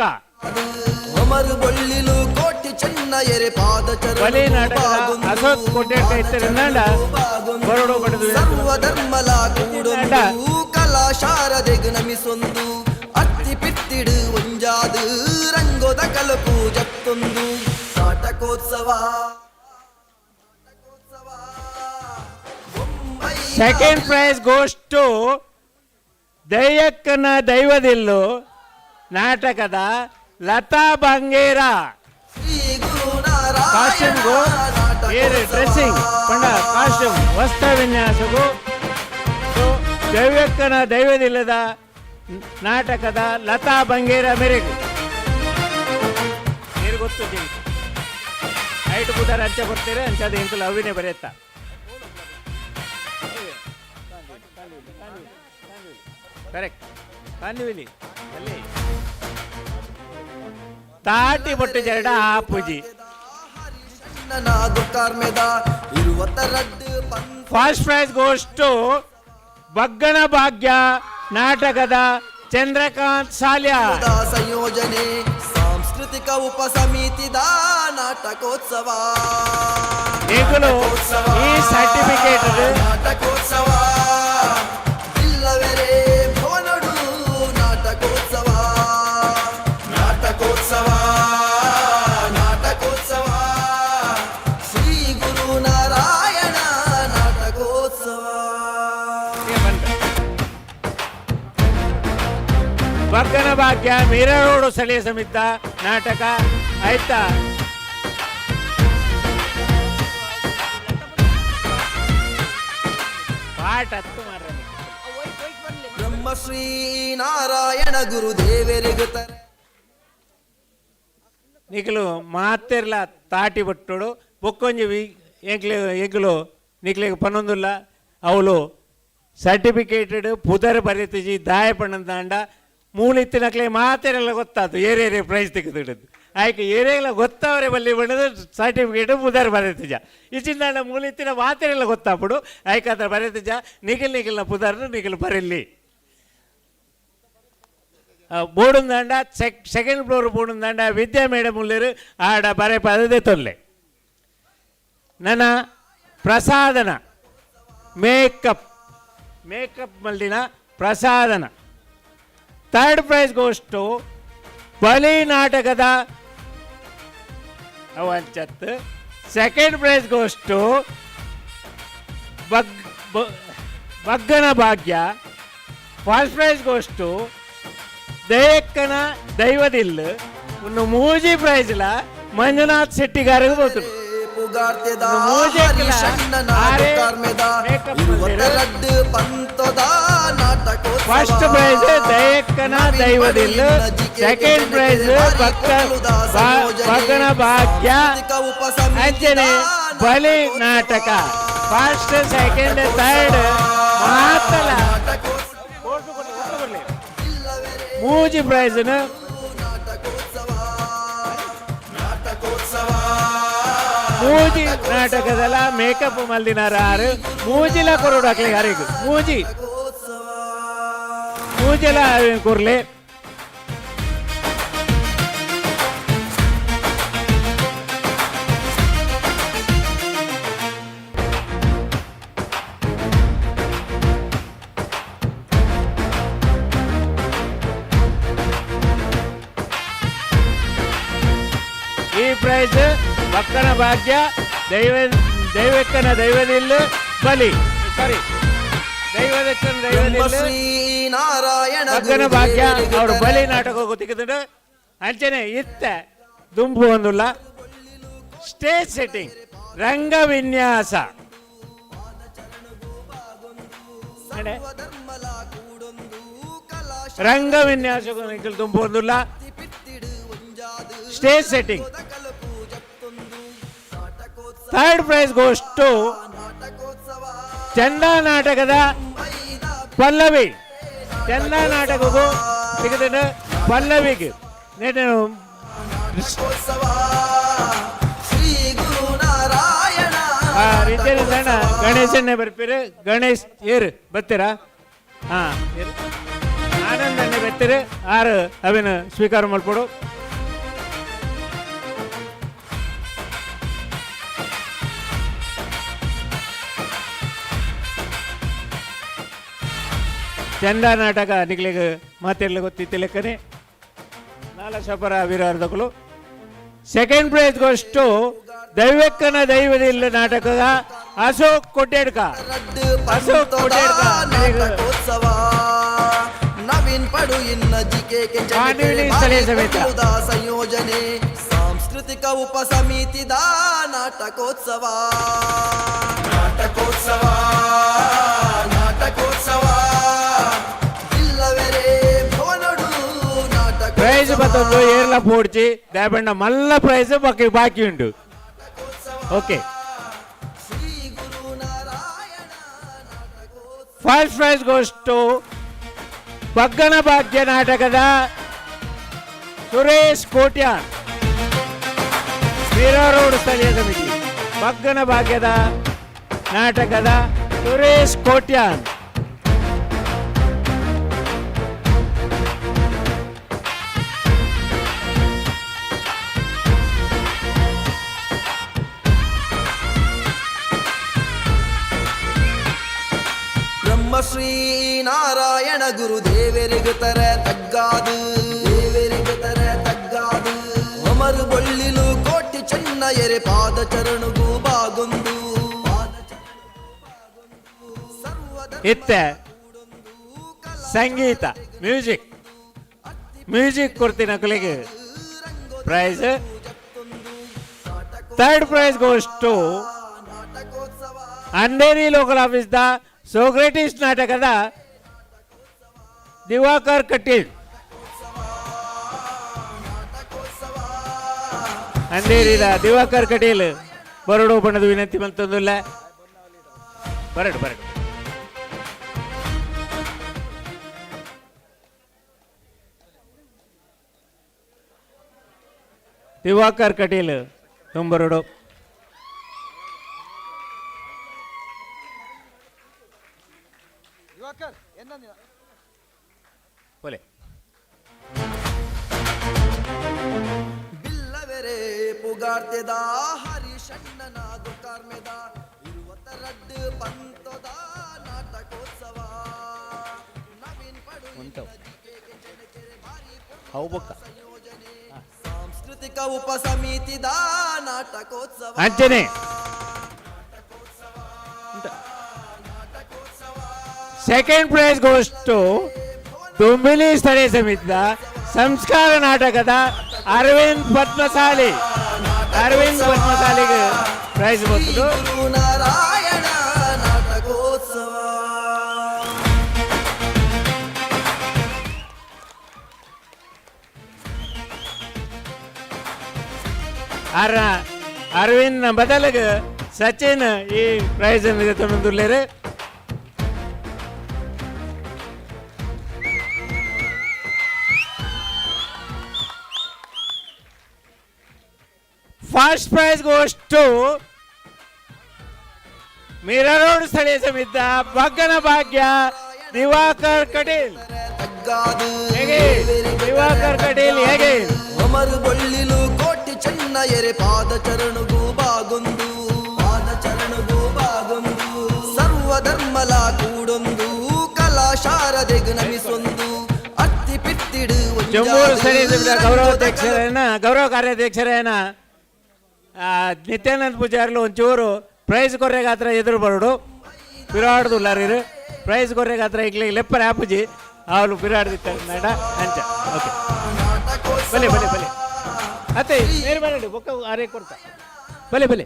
ಬಲಿ ನಾಟಕದ ಅಶೋಕ್ ಕೊಡ್ಡೆಡ್ಕ ಇತ್ತರಿಂದ ಬರೋಡು ಪಡೆದು ಸರ್ವಧರ್ಮಲ ಕೂಡೊಂದು ಕಲಾ ಶಾರದೆಗು ನಮಿಸೊಂದು ಅತ್ತಿ ಪಿತ್ತಿಡು ಒಂಜಾದು ರಂಗೋದ ಕಲಕು ಜತ್ತೊಂದು ನಾಟಕೋತ್ಸವ. ಸೆಕೆಂಡ್ ಪ್ರೈಸ್ ಗೋಸ್ ಟು ದೈಯಕ್ಕನ ದೈವದಿಲ್ಲು ನಾಟಕದ ಲತಾ ಬಂಗೇರ. ಕಾಸ್ಟ್ಯೂಮ್ಗೂ ಏರು ಡ್ರೆಸ್ಸಿಂಗ್ ಪಂಡ ಕಾಸ್ಟ್ಯೂಮ್ ವಸ್ತ್ರ ವಿನ್ಯಾಸಗೂ ದೈವಕ್ಕನ ದೈವದಿಲ್ಲದ ನಾಟಕದ ಲತಾ ಬಂಗೇರ ಮೇರೆಗೆ ನೀರು ಗೊತ್ತು ಐಟು ಬುಧಾರ ಅಂಚೆ ಕೊಡ್ತೀರಿ ಅಂಚದ ಇಂಕುಲು ಅವಿನೇ ಬರೆಯತ್ತ ಕರೆಕ್ಟ್ ಕಾಂದಿವಿಲಿ ಅಲ್ಲಿ ತಾಟಿ ಬೊಟ್ಟು ಜರಡ ಆ ಪೂಜಿ. ಫಸ್ಟ್ ಪ್ರೈಸ್ ಗೋಸ್ ಟು ಬಗ್ಗನ ಭಾಗ್ಯ ನಾಟಕದ ಚಂದ್ರಕಾಂತ್ ಸಾಲ್ಯ. ಸಂಯೋಜನೆ ಸಾಂಸ್ಕೃತಿಕ ಉಪ ಸಮಿತಿದ ನಾಟಕೋತ್ಸವ. ಈ ಸರ್ಟಿಫಿಕೇಟ್ ನಾಟಕೋತ್ಸವ ಇಲ್ಲವರೇ ಭವನಡು ನಾಟಕೋತ್ಸವ ನಾಟಕೋತ್ಸವ ನಾಟಕೋತ್ಸವ ಶ್ರೀ ಗುರು ನಾರಾಯಣ ನಾಟಕೋತ್ಸವ. ಬಗ್ಗನ ಭಾಗ್ಯ ಮೀರಾ ರೋಡು ಸ್ಥಳೀಯ ಸಮಿತ ನಾಟಕ ಆಯ್ತಾ. ಪಾಠ ಹತ್ತು ಮಾರ್ರೆ. ಬ್ರಹ್ಮಶ್ರೀ ನಾರಾಯಣ ಗುರುದೇವರಿಗೂ ನಿಕ್ಲು ಮಾತೆರ್ಲ ತಾಟಿ ಬಟ್ಟೋಡು ಬೊಕ್ಕೊಂಜಿ ವಿ ಎಂಕ್ಲೆ ಎಂಕ್ಲು ನಿಕ್ಲೆಗ್ ಪನ್ನೊಂದುಲ್ಲ ಅವಳು ಸರ್ಟಿಫಿಕೇಟೆಡ್ ಪುದರ್ ಬರೀತಿಜಿ ದಾಯ ಪಣ್ಣಂದಾಂಡ ಮೂಲಿತ್ತಿನಕ್ಲೆ ಮಾತೆರೆಲ್ಲ ಗೊತ್ತಾತು ಏರೇರೆ ಪ್ರೈಸ್ ತೆಗೆದಿಡೋದು ಆಯ್ಕೆ ಏರೆಲ್ಲ ಗೊತ್ತವರೇ ಬಲ್ಲಿ ಬಣ್ಣದ ಸರ್ಟಿಫಿಕೇಟ್ ಪುದರ್ ಬರೀತಿಜ ಇಚಿಂದಾಂಡ ಮೂಲಿತ್ತಿನ ಮಾತೆರೆಲ್ಲ ಗೊತ್ತಾಪುಡು ಆಯ್ಕೆ ಅದ್ರ ಬರೀತಿಜ ನಿಖಿಲ್ ನಿಖಿಲ್ನ ಪುದರ್ನು ನಿಖಿಲ್ ಬರೀಲಿ ಬೋರ್ಡುಂದಾಂಡ ಸೆಕೆಂಡ್ ಫ್ಲೋರ್ ಬೋರ್ಡುಂದಾಂಡ ವಿದ್ಯಾ ಮೇಡಮ್ ಉಳ್ಳೇರು ಆಡ ಬರೆ ಪದದೆ ತೊಲ್ಲೆ. ನನ್ನ ಪ್ರಸಾದನ ಮೇಕಪ್ ಮೇಕಪ್ ಮಲ್ದಿನ ಪ್ರಸಾದನ ಥರ್ಡ್ ಪ್ರೈಸ್ ಗೋಸ್ ಟು ಬಲಿ ನಾಟಕದ ಅವಂಚತ್. ಸೆಕೆಂಡ್ ಪ್ರೈಸ್ ಗೋಸ್ ಟು Baggana Bhagya. First prize goes to ದಯಕ್ಕನ ದೈವದಿಲ್ಲು. ಇನ್ನು ಮೂಜಿ ಪ್ರೈಸ್ಲ ಮಂಜುನಾಥ್ ಶೆಟ್ಟಿಗಾರಿಗೂ ಗೊತ್ತು. ಫಸ್ಟ್ ಪ್ರೈಸ್ ದಯಕ್ಕನ ದೈವದಿಲ್ಲು, ಸೆಕೆಂಡ್ ಪ್ರೈಸ್ ಬಗ್ಗನ ಭಾಗ್ಯ, ಅಂಚನೆ ಬಲಿ ನಾಟಕ. ಫಸ್ಟ್ ಸೆಕೆಂಡ್ ಥರ್ಡ್ ಮಾತಲ್ಲ ಮೂಜಿ ಪ್ರೈಸ್ ಮೂಜಿ ನಾಟಕದಲ್ಲ ಮೇಕಪ್ ಮಲ್ದಿನಾರ ಆರು ಮೂಜಿಲ ಕೊರೋಡು ಹಾಕ್ಲಿ ಯಾರಿಗೂ ಮೂಜಿ ಮೂಜೆಲ ಕೊರ್ಲೆ. ಈ ಪ್ರೈಸ್ ಬಕ್ಕನ ಭಾಗ್ಯ ದೈವ ದೈವಕ್ಕನ ದೈವದಿಲ್ಲ ಬಲಿ ಸಾರಿ ದೈವದಕ್ಕನ ದೈವದಿಲ್ಲ ನಾರಾಯಣ ಬಕ್ಕನ ಭಾಗ್ಯ ಅವ್ರ ಬಲಿ ನಾಟಕ ಗೊತ್ತಿಕ್ಕದ ಅಂಚನೆ ಇತ್ತ ದುಂಬು ಒಂದುಲ್ಲ ಸ್ಟೇಜ್ ಸೆಟ್ಟಿಂಗ್ ರಂಗ ವಿನ್ಯಾಸ ರಂಗ ವಿನ್ಯಾಸ ದುಂಬು ಒಂದುಲ್ಲ stage setting. Third prize goes to Chanda ನಾಟಕದ ಪಲ್ಲವಿ. ಚಂದ ನಾಟಕಕ್ಕೂ ಸಿಗದ ಪಲ್ಲವಿಗೆ ರೀತಿಯಲ್ಲಿ ಗಣೇಶನ್ನೇ ಬರ್ತೀರಿ. ಗಣೇಶ್ ಏರು ಬರ್ತೀರಾ? ಹಾಂ, ಆನಂದನ್ನೇ ಬರ್ತೀರಿ. ಆರು ಅವಿನ ಸ್ವೀಕಾರ ಮಾಡ್ಕೊಡು. ಚಂದ ನಾಟಕ ನಿಗ್ಲಿಗೆ ಮಾತಿರ್ಲಿ ಗೊತ್ತಿತ್ತು ಲೆಕ್ಕನೆ ನಾಲ ಶಪರ ವೀರಾರ್ಧಕಲು. ಸೆಕೆಂಡ್ ಪ್ರೈಸ್ ಗೋಷ್ಟು ದೈವಕ್ಕನ ದೈವದಿಲ್ಲ ನಾಟಕದ ಅಶೋಕ್ ಕೊಟ್ಟೇಡ್ಕ. ಅಶೋಕ್ ಕೊಟ್ಟೇಡ್ಕ ನವೀನ್ ಪಡು ಇನ್ನ ಜಿಕೆ ಸಂಯೋಜನೆ ಸಾಂಸ್ಕೃತಿಕ ಉಪ ಸಮಿತಿದ ನಾಟಕೋತ್ಸವ ನಾಟಕೋತ್ಸವ ನಾಟಕೋತ್ಸವ ಇಲ್ಲವರೇ ಭವನಡು ನಾಟಕ ಪ್ರೈಸ್ ಬತ್ತೊಂದು ಏರ್ಲ ಪೋಡ್ಚಿ ದಾಬಣ್ಣ ಮಲ್ಲ ಪ್ರೈಸ್ ಬಾಕಿ ಬಾಕಿ ಉಂಟು. Okay, first prize goes to Baggana Bhagya ನಾಟಕದ ಸುರೇಶ್ ಕೋಟ್ಯಾನ್, ಮೀರಾ ರೋಡ್ ಸ್ಥಳೀಯ ಸಮಿತಿ. ಬಗ್ಗನ ಭಾಗ್ಯದ ನಾಟಕದ ಸುರೇಶ್ ಕೋಟ್ಯಾನ್. ಬ್ರಹ್ಮಶ್ರೀ ನಾರಾಯಣ ಗುರು ದೇವರಿಗೆ ತರ ತಗ್ಗಾದು ದೇವರಿಗೆ ತರ ತಗ್ಗಾದು ಅಮರು ಬೊಳ್ಳಿಲು ಕೋಟಿ ಚೆನ್ನ ಎರೆ ಪಾದ ಚರಣಗೂ ಬಾಗೊಂದು ಇತ್ತ ಸಂಗೀತ ಮ್ಯೂಸಿಕ್ ಮ್ಯೂಸಿಕ್ ಕೊಡ್ತೀನಿ ಮಕ್ಕಳಿಗೆ prize. Third prize goes to Andheri local office the Socrates ನಾಟಕದ ದಿವಾಕರ್ ಕಟೀಲ್. ಅಂಧೇರಿದ ದಿವಾಕರ್ ಕಟೀಲ್ ಬರಡು ಬಣ್ಣದ ವಿನಂತಿ ಮಂತಂದಿಲ್ಲ. ಬರಡು ಬರಡು ದಿವಾಕರ್ ಕಟೀಲ್ ತುಂಬರಡು. ಬೋಲೆ ಬಿಲ್ಲವೆರೆ ಪುಗಾರ್ತೆದ ಹರಿಷಣ್ಣನ ದುಕಾರ್ಮೆದ ಇರುವತ್ತರಡ್ಡು ಪಂತದ ನಾಟಕೋತ್ಸವ ನವೀನ್ ಪಡು ಸಾಂಸ್ಕೃತಿಕ ಉಪ ಸಮಿತಿದ ನಾಟಕೋತ್ಸವ ಅಂಚನೆ ಸೆಕೆಂಡ್ ಪ್ರೈಸ್ ಗೋಸ್ ಟು ದುಂಬಿಲಿ ಸ್ಥಳೀಯ ಸಮಿತಿಯ ಸಂಸ್ಕಾರ ನಾಟಕದ ಅರವಿಂದ್ ಪದ್ಮಸಾಲಿ. ಅರವಿಂದ್ ಪದ್ಮಸಾಲಿಗೆ ಪ್ರೈಸ್ ಬಂತು. ನಾರಾಯಣ ನಾಟಕೋತ್ಸವ ಅರವಿಂದ್ ಬದಲಿಗೆ ಸಚಿನ್ ಈ ಪ್ರೈಸ್ ದೆತ್ತೊಂದುಲ್ಲೆರ್. First prize goes to Mira Road ಸ್ಥಳೀಯ ಸಮಿತ ಬಗ್ಗನ ಭಾಗ್ಯ ದಿವಾಕರ್ ಕಟೀಲ್. ಹೇಗೆ ದಿವಾಕರ್ ಕಟೀಲ್ ಹೇಗೆ? ಅಮರು ಬೊಳ್ಳಿಲು ಕೋಟಿ ಚೆನ್ನ ಎರೆ ಪಾದ ಚರಣಗು ಬಾಗೊಂದು, ಪಾದ ಚರಣಗು ಬಾಗೊಂದು, ಸರ್ವ ಧರ್ಮಲ ಕೂಡೊಂದು, ಕಲಾ ಶಾರದೆಗು ನಮಿಸೊಂದು, ಅತ್ತಿ ಪಿತ್ತಿಡು. ಜಮ್ಮೂರು ಸ್ಥಳೀಯ ಸಮಿತ ಗೌರವಾಧ್ಯಕ್ಷರೇನ ಗೌರವ ಕಾರ್ಯಾಧ್ಯಕ್ಷರೇನ ನಿತ್ಯಾನಂದ ಪೂಜಾರ್ಲು ಒಂಚೂರು ಪ್ರೈಸ್ ಕೊರ್ರೆಗಾತ್ರ ಎದುರು ಬರೋಡು ಪಿರಾಡ್ದುಲ್ಲಾರೀರು ಪ್ರೈಸ್ ಕೊರ್ರೆಗಾತ್ರ ಇಕ್ಲಿ ಲೆಪ್ಪರ ಆಪುಜಿ ಅವಳು ಪಿರಾಡ್ದಿತ್ತಾರೆ ನಡ ಅಂಚ. ಓಕೆ ಬಲೆ ಬಲೆ ಬಲೆ ಅತ್ತೆ ಮೇರೆ ಬರಡು ಬೊಕ್ಕ ಅರೆ ಕೊಡ್ತಾ ಬಲೆ ಬಲೆ.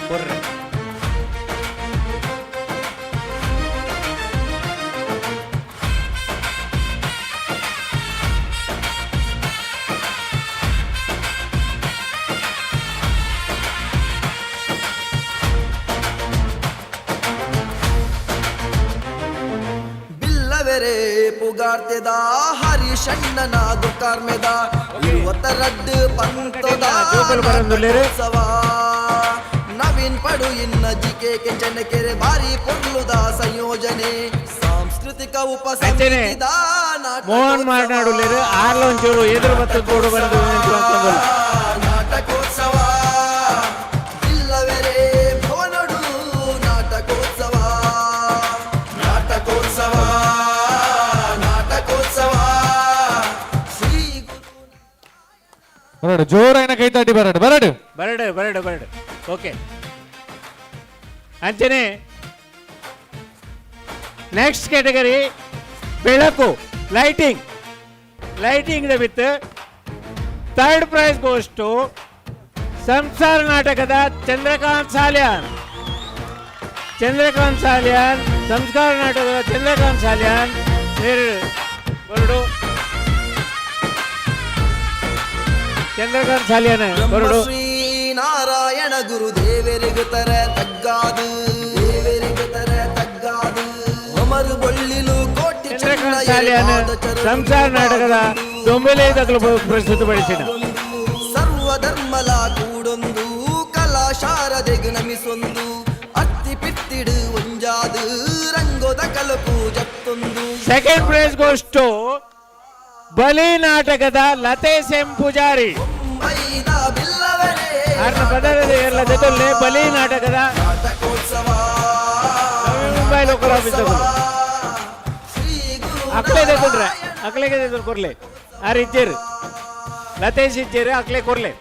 ಕೊರ್ರೆ ಪುಗಾರ್ತೆದ ಹರಿಷಣ್ಣನ ದುಕಾರ್ಮೆದ ಇರುವತ್ತರಡ್ಡು ಪಂತದ ನವೀನ್ ಪಡು ಇನ್ನ ಜಿಕೆ ಕೆಂಚನಕೆರೆ ಭಾರಿ ಪೊರ್ಲುದ ಸಂಯೋಜನೆ ಸಾಂಸ್ಕೃತಿಕ ಉಪಸಮಿತಿದ ಮೋಹನ್ ಮಾತನಾಡುಲ್ಲೇರು ಆರ್ಲ ಒಂಚೂರು ಎದುರು ಮತ್ತು ತೋಡು ಬಂದು ನಾಟಕೋತ್ಸವ ಇಲ್ಲವೆರೇ ಭವನಡು ನಾಟಕೋತ್ಸವ ನಾಟಕೋತ್ಸವ ನಾಟಕೋತ್ಸವ ಶ್ರೀ ಬರಡು ಜೋರಾಯಿನ ಕೈ ತಾಟಿ ಬರಡು ಬರಡು ಬರಡು ಬರಡು ಬರಡು. ಓಕೆ ಅಂಚನೆ ನೆಕ್ಸ್ಟ್ ಕ್ಯಾಟಗರಿ ಬೆಳಕು lighting. Lighting the with third prize goes to ಸಂಸಾರ ನಾಟಕದ ಚಂದ್ರಕಾಂತ್ ಸಾಲ್ಯಾನ್. ಚಂದ್ರಕಾಂತ್ ಸಾಲ್ಯಾನ್ ಸಂಸ್ಕಾರ ನಾಟಕದ ಚಂದ್ರಕಾಂತ್ ಸಾಲ್ಯಾನ್ ಬರಡು. ಚಂದ್ರಕಾಂತ್ ಸಾಲ್ಯಾನ್ ಬರಡು. ಶ್ರೀ ನಾರಾಯಣ ಗುರುದೇವರಿಗು ತರ ತಗ್ಗಾದು ದೇವರಿಗು ತರ ತಗ್ಗಾದು ಅಮರು ಬೊಳ್ಳಿಲು ಕೋಟಿ ಚಂದ್ರಕಾಂತ್ ಸಾಲ್ಯಾನ್ ಸಂಸಾರ ನಾಟಕದ ದೊಂಬೆಲೆ ದಕ್ಕಲು ಪ್ರಸ್ತುತಪಡಿಸಿದ ಸರ್ವಧರ್ಮಲ ಕೂಡೊಂದು ಕಲಾ ಶಾರದೆಗು ನಮಿಸೊಂದು ಅತ್ತಿ ಪಿತ್ತಿಡು ಒಂಜಾದು ರಂಗೋದ ಕಲಕು ಜತ್ತೊಂದು. ಸೆಕೆಂಡ್ ಪ್ರೈಸ್ ಗೋಸ್ ಟು ಬಲಿ ನಾಟಕದ ಲತೇಶ್ ಎಂ ಪೂಜಾರಿ. ಆರ್ನ ಪದರದ ಎಲ್ಲ ಜೊತೆಲೆ ಬಲಿ ನಾಟಕದ ಮುಂಬೈ ಲೋಕಲ್ ಆಫೀಸ್ ಅಕ್ಲೆ ತೆಕೊಂಡ್ರೆ ಅಕ್ಲೆಗೆ ತೆಗೊಂಡು ಕೊರ್ಲೆ ಆರು ಇಚ್ಚೇರು ಲತೇಶ್ ಇಚ್ಚೇರು ಅಕ್ಲೆ ಕೊರ್ಲೆ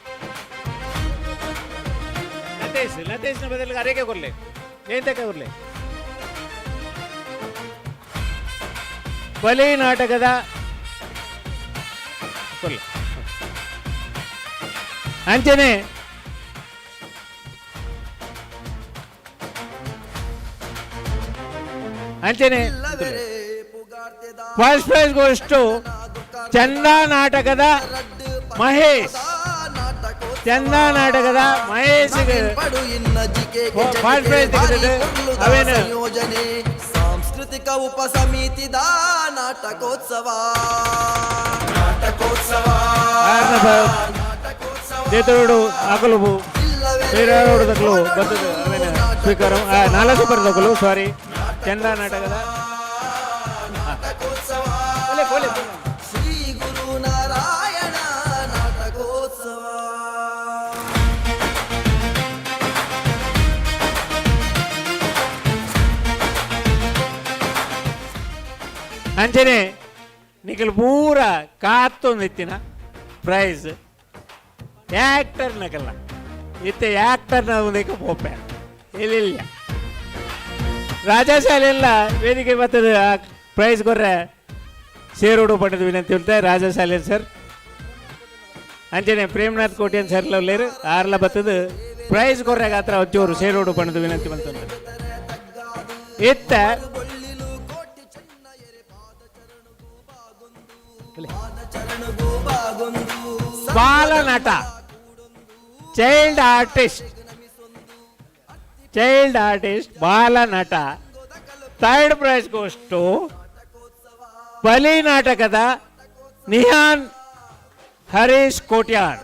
ಲತೇಶ್ ಲತೇಶ್ನ ಬದಲಿಗೆ ಅರೇಗೆ ಕೊರ್ಲೆ ಏನ್ ತಕ ಕೊರ್ಲೆ. ಬಲಿ ನಾಟಕದ ಕೊರ್ಲೆ ಅಂಚನೆ ಅಂಚನೆ ಫಸ್ಟ್ ಪ್ರೈಸ್ ಗೋಸ್ ಟು ಚಂದ ನಾಟಕದ ಮಹೇಶ್. ಚಂದ ನಾಟಕದ ಮಹೇಶ್ ಫಸ್ಟ್ ಪ್ರೈಸ್ ತೆಗೆದಿದೆ. ಅವೇನು ಸಂಯೋಜನೆ ಸಾಂಸ್ಕೃತಿಕ ಉಪಸಮಿತಿದ ನಾಟಕೋತ್ಸವ ನಾಟಕೋತ್ಸವ ದೇತರೋಡು ಅಕಲುಬು ಬೇರಾರೋಡು ದಕ್ಕಲು ಬರ್ತದೆ ಅವೇನು ಸ್ವೀಕಾರ ನಾಲ್ಕು ಬರ್ತಕಲು ಸಾರಿ ಚಂದ ನಾಟಕದ ಶ್ರೀ ಗುರು ನಾರಾಯಣ ನಾಟಕೋತ್ಸವ. ಅಂಚನೆ ನಿಖಲ್ ಪೂರ ಕಾತ್ತೊಂದಿತ್ತಿನ ಪ್ರೈಸ್ ಆ್ಯಕ್ಟರ್ ನಕಲ್ಲ ಇತ್ತೆ ಆ್ಯಕ್ಟರ್ನ ಒಂದಕ್ಕೆ ಪೋಪೆ ಇಲ್ಲ ರಾಜಾಶಾಲೆಲ್ಲ ವೇದಿಕೆ ಬರ್ತದೆ ಪ್ರೈಸ್ ಕೊರ್ರೆ ಸೇರೋಡು ಪಡೆದ ವಿನಂತಿ ಉಂಟೆ ರಾಜಾಶಾಲೆ ಸರ್. ಅಂಚನೆ ಪ್ರೇಮನಾಥ್ ಕೋಟ್ಯನ್ ಸರ್ ಲವ್ಲೇರು ಆರ್ಲ ಬರ್ತದೆ ಪ್ರೈಸ್ ಕೊರ್ರೆ ಗಾತ್ರ ಒಂಚೂರು ಸೇರೋಡು ಪಡೆದ ವಿನಂತಿ ಬಂತು ಇತ್ತ ಬಾಲನಟ, ಚೈಲ್ಡ್ ಆರ್ಟಿಸ್ಟ್, ಚೈಲ್ಡ್ ಆರ್ಟಿಸ್ಟ್ ಬಾಲನಟ ಥರ್ಡ್ ಪ್ರೈಸ್ ಗೋಸ್ ಟು ಬಲಿ ನಾಟಕದ ನಿಹಾನ್ ಹರೀಶ್ ಕೋಟ್ಯಾನ್.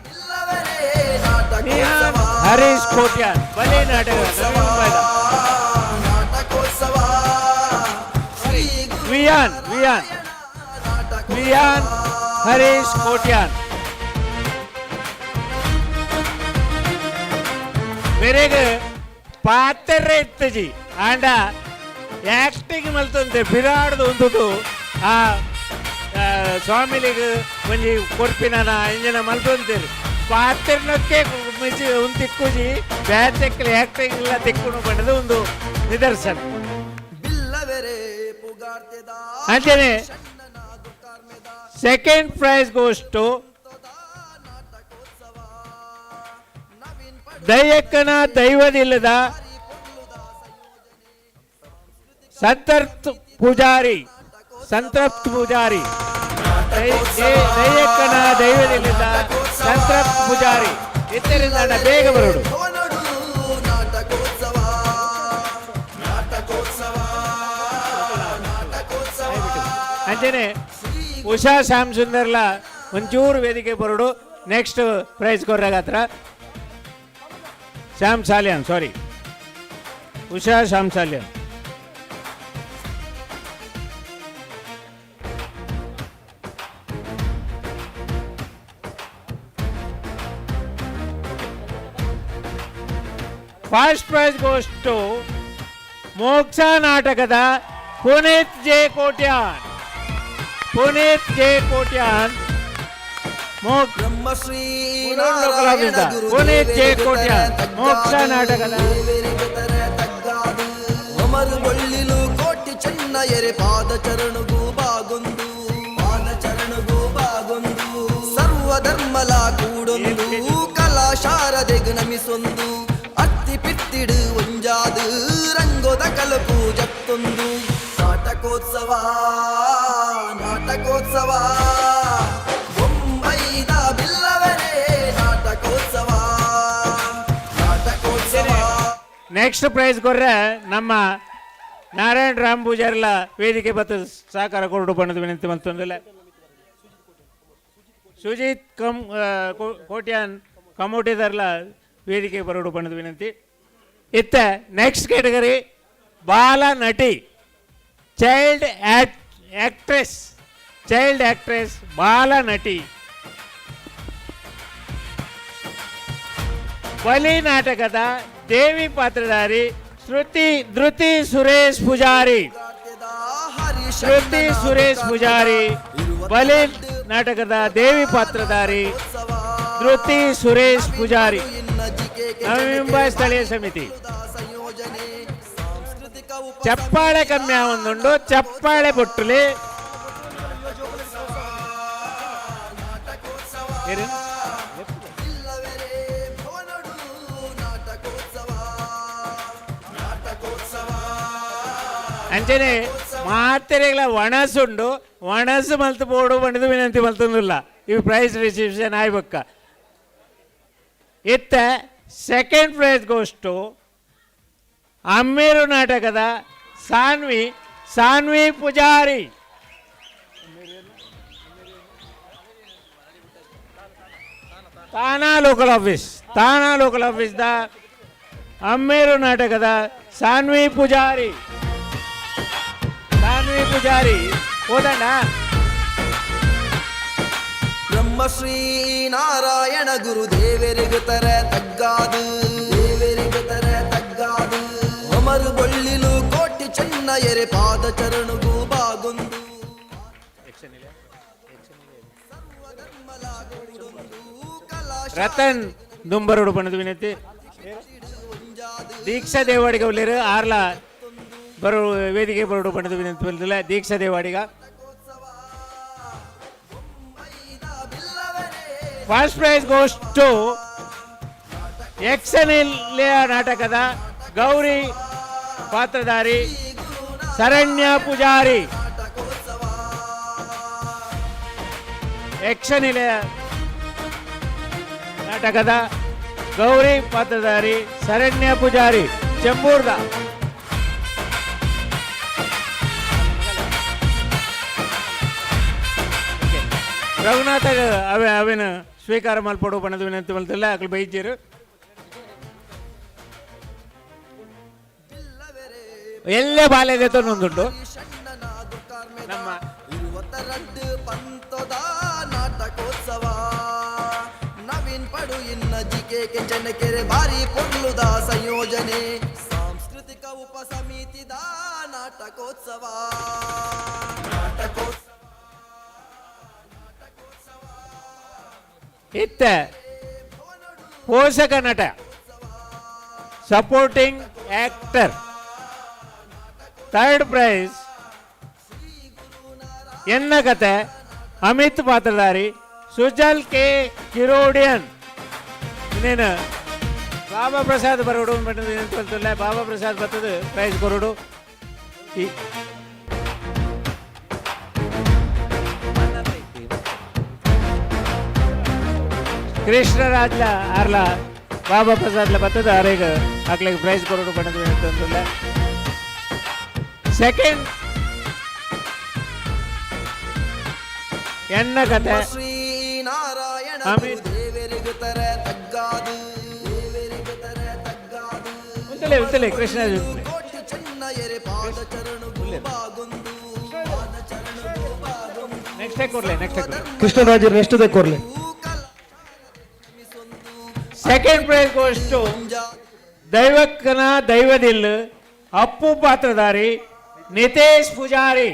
ನಿಹಾನ್ ಹರೀಶ್ ಕೋಟ್ಯಾನ್ ಬಲಿ ನಾಟಕದ ವಿಯಾನ್, ವಿಯಾನ್, ವಿಯಾನ್ ಹರೀಶ್ ಕೋಟ್ಯಾನ್. ಮೇರೆಗೆ ಪಾತ್ರ ಇತ್ತಜಿ ಆಂಡ ಆ್ಯಕ್ಟಿಂಗ್ ಮಲ್ತಂತೆ ಬಿರಾಡ್ದು ಉಂದುದು ಆ ಸ್ವಾಮಿಲಿಗೆ ಒಂಜಿ ಕೊರ್ಪಿನ ಇಂಜಿನ ಮಲ್ತೊಂತೇರು ಪಾತ್ರನಕ್ಕೆ ಮಿಜಿ ಒಂದು ತಿಕ್ಕುಜಿ ಬ್ಯಾತೆಕ್ಕಲಿ ಆ್ಯಕ್ಟಿಂಗ್ ಇಲ್ಲ ತಿಕ್ಕುನು ಬಣ್ಣದ ಒಂದು ನಿದರ್ಶನ. ಅಂಚನೆ ಸೆಕೆಂಡ್ ಪ್ರೈಸ್ ಗೋಸ್ ಟು ದೈಯಕ್ಕನ ದೈವದಿಲ್ಲದ ಸಂತರ್ತ್ ಪೂಜಾರಿ, ಸಂತೃಪ್ತ್ ಪೂಜಾರಿ. ದೈಯಕ್ಕನ ದೈವದಿಲ್ಲದ ಸಂತೃಪ್ತ್ ಪೂಜಾರಿ. ಇತ್ತರಿಂದ ಬೇಗ ಬರೋಡು. ಅಂಚನೆ ಉಷಾ ಶ್ಯಾಮ್ ಸುಂದರ್ಲ ಒಂಚೂರು ವೇದಿಕೆ ಬರೋಡು. ನೆಕ್ಸ್ಟ್ ಪ್ರೈಸ್ ಕೊರ್ರಾಗತ್ರ Shyam Salian, sorry Usha Shyam Salian. First prize goes to Moksha ನಾಟಕದ Puneeth J Kotian. Puneeth J Kotian Puneeth J Kotian ಮೋಕ್ಷ ನಾಟಕದ. ಅಮರು ಬೊಳ್ಳಿಲು ಕೋಟಿ ಚೆನ್ನ ಎರೆ ಪಾದ ಚರಣಗೂ ಬಾಗೊಂದು, ಪಾದ ಚರಣಗೂ ಬಾಗೊಂದು, ಸರ್ವಧರ್ಮಲ ಕೂಡೊಂದು, ಕಲಾ ಶಾರದೆಗು ನಮಿಸೊಂದು, ಅತ್ತಿ ಪಿತ್ತಿಡು ಒಂಜಾದು ರಂಗೋದ ಕಲಪು ಜತ್ತೊಂದು. ನಾಟಕೋತ್ಸವ ನಾಟಕೋತ್ಸವ ಬೊಂಬೈದ ಬಿಲ್ಲವರೇ ನಾಟಕೋತ್ಸವ ನಾಟಕೋತ್ಸವ. ನೆಕ್ಸ್ಟ್ ಪ್ರೈಸ್ ಕೊರ್ರೆ ನಮ್ಮ ನಾರಾಯಣ ರಾಮ್ ಪೂಜಾರಿಲ ವೇದಿಕೆ ಬತ್ತು ಸಹಕಾರ ಕೊರಡು ಬಣ್ಣದ ವಿನಂತಿ ಮತ್ತೊಂದಿಲ್ಲ. ಸುಜಿತ್ ಕಮ್ ಕೋಟ್ಯಾನ್ ಕಮೋಟಿದಾರ್ಲ ವೇದಿಕೆ ಬರೋಡು ಬಣ್ಣದ ವಿನಂತಿ. ಇತ್ತ ನೆಕ್ಸ್ಟ್ ಕ್ಯಾಟಗರಿ ಬಾಲ ನಟಿ, ಚೈಲ್ಡ್ ಆಕ್ಟ್ರೆಸ್, ಚೈಲ್ಡ್ ಆಕ್ಟ್ರೆಸ್ ಬಾಲ ನಟಿ ಬಲಿ ನಾಟಕದ ದೇವಿ ಪಾತ್ರಧಾರಿ ಶ್ರುತಿ ಧೃತಿ ಸುರೇಶ್ ಪೂಜಾರಿ. ಶ್ರುತಿ ಸುರೇಶ್ ಪೂಜಾರಿ ಬಲಿ ನಾಟಕದ ದೇವಿ ಪಾತ್ರಧಾರಿ ಧೃತಿ ಸುರೇಶ್ ಪೂಜಾರಿ, ನವಿ ಮುಂಬೈ ಸ್ಥಳೀಯ ಸಮಿತಿ. ಚಪ್ಪಾಳೆ ಕಮ್ಮಿ ಒಂದುಂಡು, ಚಪ್ಪಾಳೆ ಬೊಟ್ಟುಲಿ. ಅಂಚನೆ ಮಾತೆರೆಗಳ ಒಣಸುಂಡು, ಒಣಸು ಮಲ್ತು ಬೋಡು ಬಣ್ಣದ ವಿನಂತಿ ಮಲ್ತೊಂದುಲ್ಲ. ಇವು ಪ್ರೈಸ್ ರಿಸಿಪ್ಷನ್ ಆಯ್ಬಕ್ಕ. ಇತ್ತ ಸೆಕೆಂಡ್ ಪ್ರೈಸ್ ಗೋಸ್ ಟು ಅಮ್ಮೇರು ನಾಟಕದ Sanvi, Sanvi Pujari. TANA local office, TANA local office the Ammeru ನಾಟಕದ ಸಾನ್ವಿ ಪೂಜಾರಿ. ಸಾನ್ವಿ ಪೂಜಾರಿ ಹೋದಣ್ಣ. ಬ್ರಹ್ಮಶ್ರೀ ನಾರಾಯಣ ಗುರು ದೇವರಿಗು ತರ ತಗ್ಗಾದು, ದೇವರಿಗು ತರ ತಗ್ಗಾದು, ಅಮರು ಬೊಳ್ಳಿಲು ಕೋಟಿ ಚೆನ್ನ ಎರೆ ಪಾದ ಚರಣಗೂ ಬಾಗೊಂದು. ರತನ್ ದುಂಬರುಡು ಬಣ್ಣದ ವಿನಂತಿ. ದೀಕ್ಷಾ ದೇವಾಡಿಗ ಉಲ್ಲೇರು ಆರ್ಲ ಬರೋ ವೇದಿಕೆ ಬರೋಡು ಬಣ್ಣದ ವಿನಂತಿ ಬಂದಿಲ್ಲ. Deeksha Devadiga. First prize goes to ಯಕ್ಷನಿಲೆಯ ನಾಟಕದ ಗೌರಿ ಪಾತ್ರಧಾರಿ ಶರಣ್ಯ ಪೂಜಾರಿ. ಯಕ್ಷನಿಲೆಯ ನಾಟಕದ ಗೌರಿ ಪಾತ್ರಧಾರಿ ಶರಣ್ಯ ಪೂಜಾರಿ ಚೆಂಬೂರ್ದ. ರಘುನಾಥ ಅವೆ ಅವೇನು ಸ್ವೀಕಾರ ಮಲ್ಪಡು ಬಣ್ಣದ ವಿನಂತಿ ಮಲ್ತಿಲ್ಲ ಅಕಲ್ ಬೈಜೀರು. ಎಲ್ಲ ಬಾಲ್ಯದ ತೊಂದುಂಟು ನಮ್ಮ ನಾಟಕೋತ್ಸವ ನವೀನ್ ಪಡು ಇನ್ನ ಜಿಕೆ ಕೆಂಚನಕೆರೆ ಭಾರಿ ಪೊರ್ಲುದ ಸಂಯೋಜನೆ ಸಾಂಸ್ಕೃತಿಕ ಉಪಸಮಿತಿದ ನಾಟಕೋತ್ಸವ ನಾಟಕೋತ್ಸವ ಇತ್ತ ಪೋಷಕ ನಟ ಸಪೋರ್ಟಿಂಗ್ ಆಕ್ಟರ್ ಥರ್ಡ್ ಪ್ರೈಸ್ ಎನ್ನ ಕತೆ ಅಮಿತ್ ಪಾತ್ರಧಾರಿ ಸುಜಲ್ ಕೆ ಕಿರೋಡಿಯನ್. ಇನ್ನೇನು ಬಾಬಾ ಪ್ರಸಾದ್ ಬರೋಡು ಬರ್ತಲ್ಲ, ಬಾಬಾ ಪ್ರಸಾದ್ ಬರ್ತದೆ ಪ್ರೈಸ್ ಕೊರೋಡು. ಈ ಕೃಷ್ಣರಾಜ್ಲ ಆರ್ಲ ಬಾಬಾ ಪ್ರಸಾದ್ಲ ಬರ್ತದೆ ಆರೇಗ ಅಕ್ಲಿಗೆ ಪ್ರೈಸ್ ಕೊರೋಡು ಬಣ್ಣದ ಅಂತಂದಿಲ್ಲ. ಸೆಕೆಂಡ್ ಎನ್ನ ಕತೆ ಶ್ರೀನಾರಾಯಣ ದೇವರಿಗುತ್ತರ ತಗ್ಗಾದು ದೇವರಿಗುತ್ತರ ತಗ್ಗಾದು ಉಂತಲೆ ಉಂತಲೆ ಕೃಷ್ಣ ಕೋಟಿ ಚೆನ್ನಯರೆ ಪಾದ ಚರಣು ಬಾಗೊಂದು ಪಾದ ಚರಣು ಬಾಗೊಂದು. ನೆಕ್ಸ್ಟ್ ಕೊರ್ಲೆ, ನೆಕ್ಸ್ಟ್ ಕೊರ್ಲೆ. ಕೃಷ್ಣರಾಜರು ನೆಕ್ಸ್ಟ್ ಕೊರ್ಲೆ. ಸೆಕೆಂಡ್ ಪ್ರೈಸ್ ಗೋಸ್ ಟು ದೈವಕ್ಕನ ದೈವದಿಲ್ ಅಪ್ಪು ಪಾತ್ರಧಾರಿ ನಿತೇಶ್ ಪೂಜಾರಿ.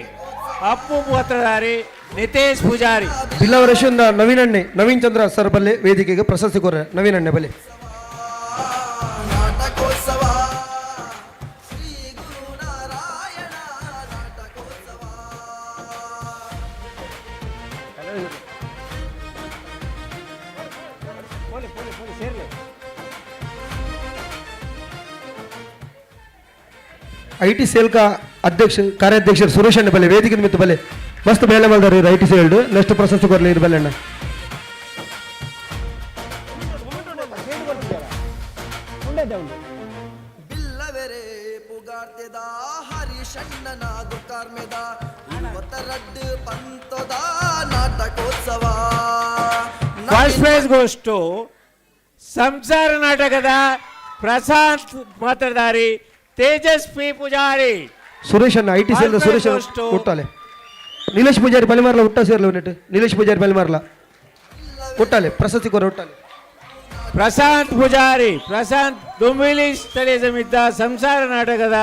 ಅಪ್ಪು ಪಾತ್ರಧಾರಿ ನಿತೇಶ್ ಪೂಜಾರಿ. ಬಿಲ್ಲವ ರಶಿಯಿಂದ ನವೀನ್ ಅಣ್ಣೆ, ನವೀನ್ ಚಂದ್ರ ಸರ್ ಬಲ್ಲೆ ವೇದಿಕೆಗೆ ಪ್ರಶಸ್ತಿ ಕೋರ ನವೀನ್ ಅಣ್ಣೆ ಬಲ್ಲೆ. ನಾಟಕೋತ್ಸವ ಶ್ರೀ ಗುರು ನಾರಾಯಣ ನಾಟಕೋತ್ಸವ. I T cell ಕಾ ಅಧ್ಯಕ್ಷ ಕಾರ್ಯಾಧ್ಯಕ್ಷರು ಸುರೇಶ್ ಅಣ್ಣ ಬಲ್ಲೆ ವೇದಿಕೆ ನಿಮಿತ್ತ ಬಲ್ಲೆ ಮಸ್ತ್ ಬೇಳೆ ಮಲ್ದಾರ ಇರು I T cell next ಪ್ರಶಸ್ತಿ ಕೊರಲಿ ಇರು ಬಲ್ಲೆ ಅಣ್ಣ. ಬಿಲ್ಲವೆರೆ ಪುಗಾರ್ತೆದ ಹರಿಷಣ್ಣನ ದುಕಾರ್ಮೆದ ರಡ್ಡು ಪಂತದ ನಾಟಕೋತ್ಸವ. ಫಸ್ಟ್ ಪ್ರೈಸ್ ಗೋಸ್ ಟು ಸಂಸಾರ ನಾಟಕದ ಪ್ರಶಾಂತ್ ಪಾತ್ರಧಾರಿ ತೇಜಸ್ವಿ ಪೂಜಾರಿ. ಸುರೇಶ್ ಅಣ್ಣ I T cell Suresh ಹುಟ್ಟಾಲೆ. Nilesh Poojary ಬಲಿಮಾರ್ಲ ಹುಟ್ಟ ಸೇರ್ಲ ನೆಟ್ ನೀಲೇಶ್ ಪೂಜಾರಿ ಬಲಿಮಾರ್ಲ ಹುಟ್ಟಾಲೆ ಪ್ರಶಸ್ತಿ ಕೊರ ಹುಟ್ಟಾಲೆ. ಪ್ರಶಾಂತ್ ಪೂಜಾರಿ ಪ್ರಶಾಂತ್ ದುಂಬಿಲಿ ಸ್ಥಳೀಯ ಸಮಿತ ಸಂಸಾರ ನಾಟಕದ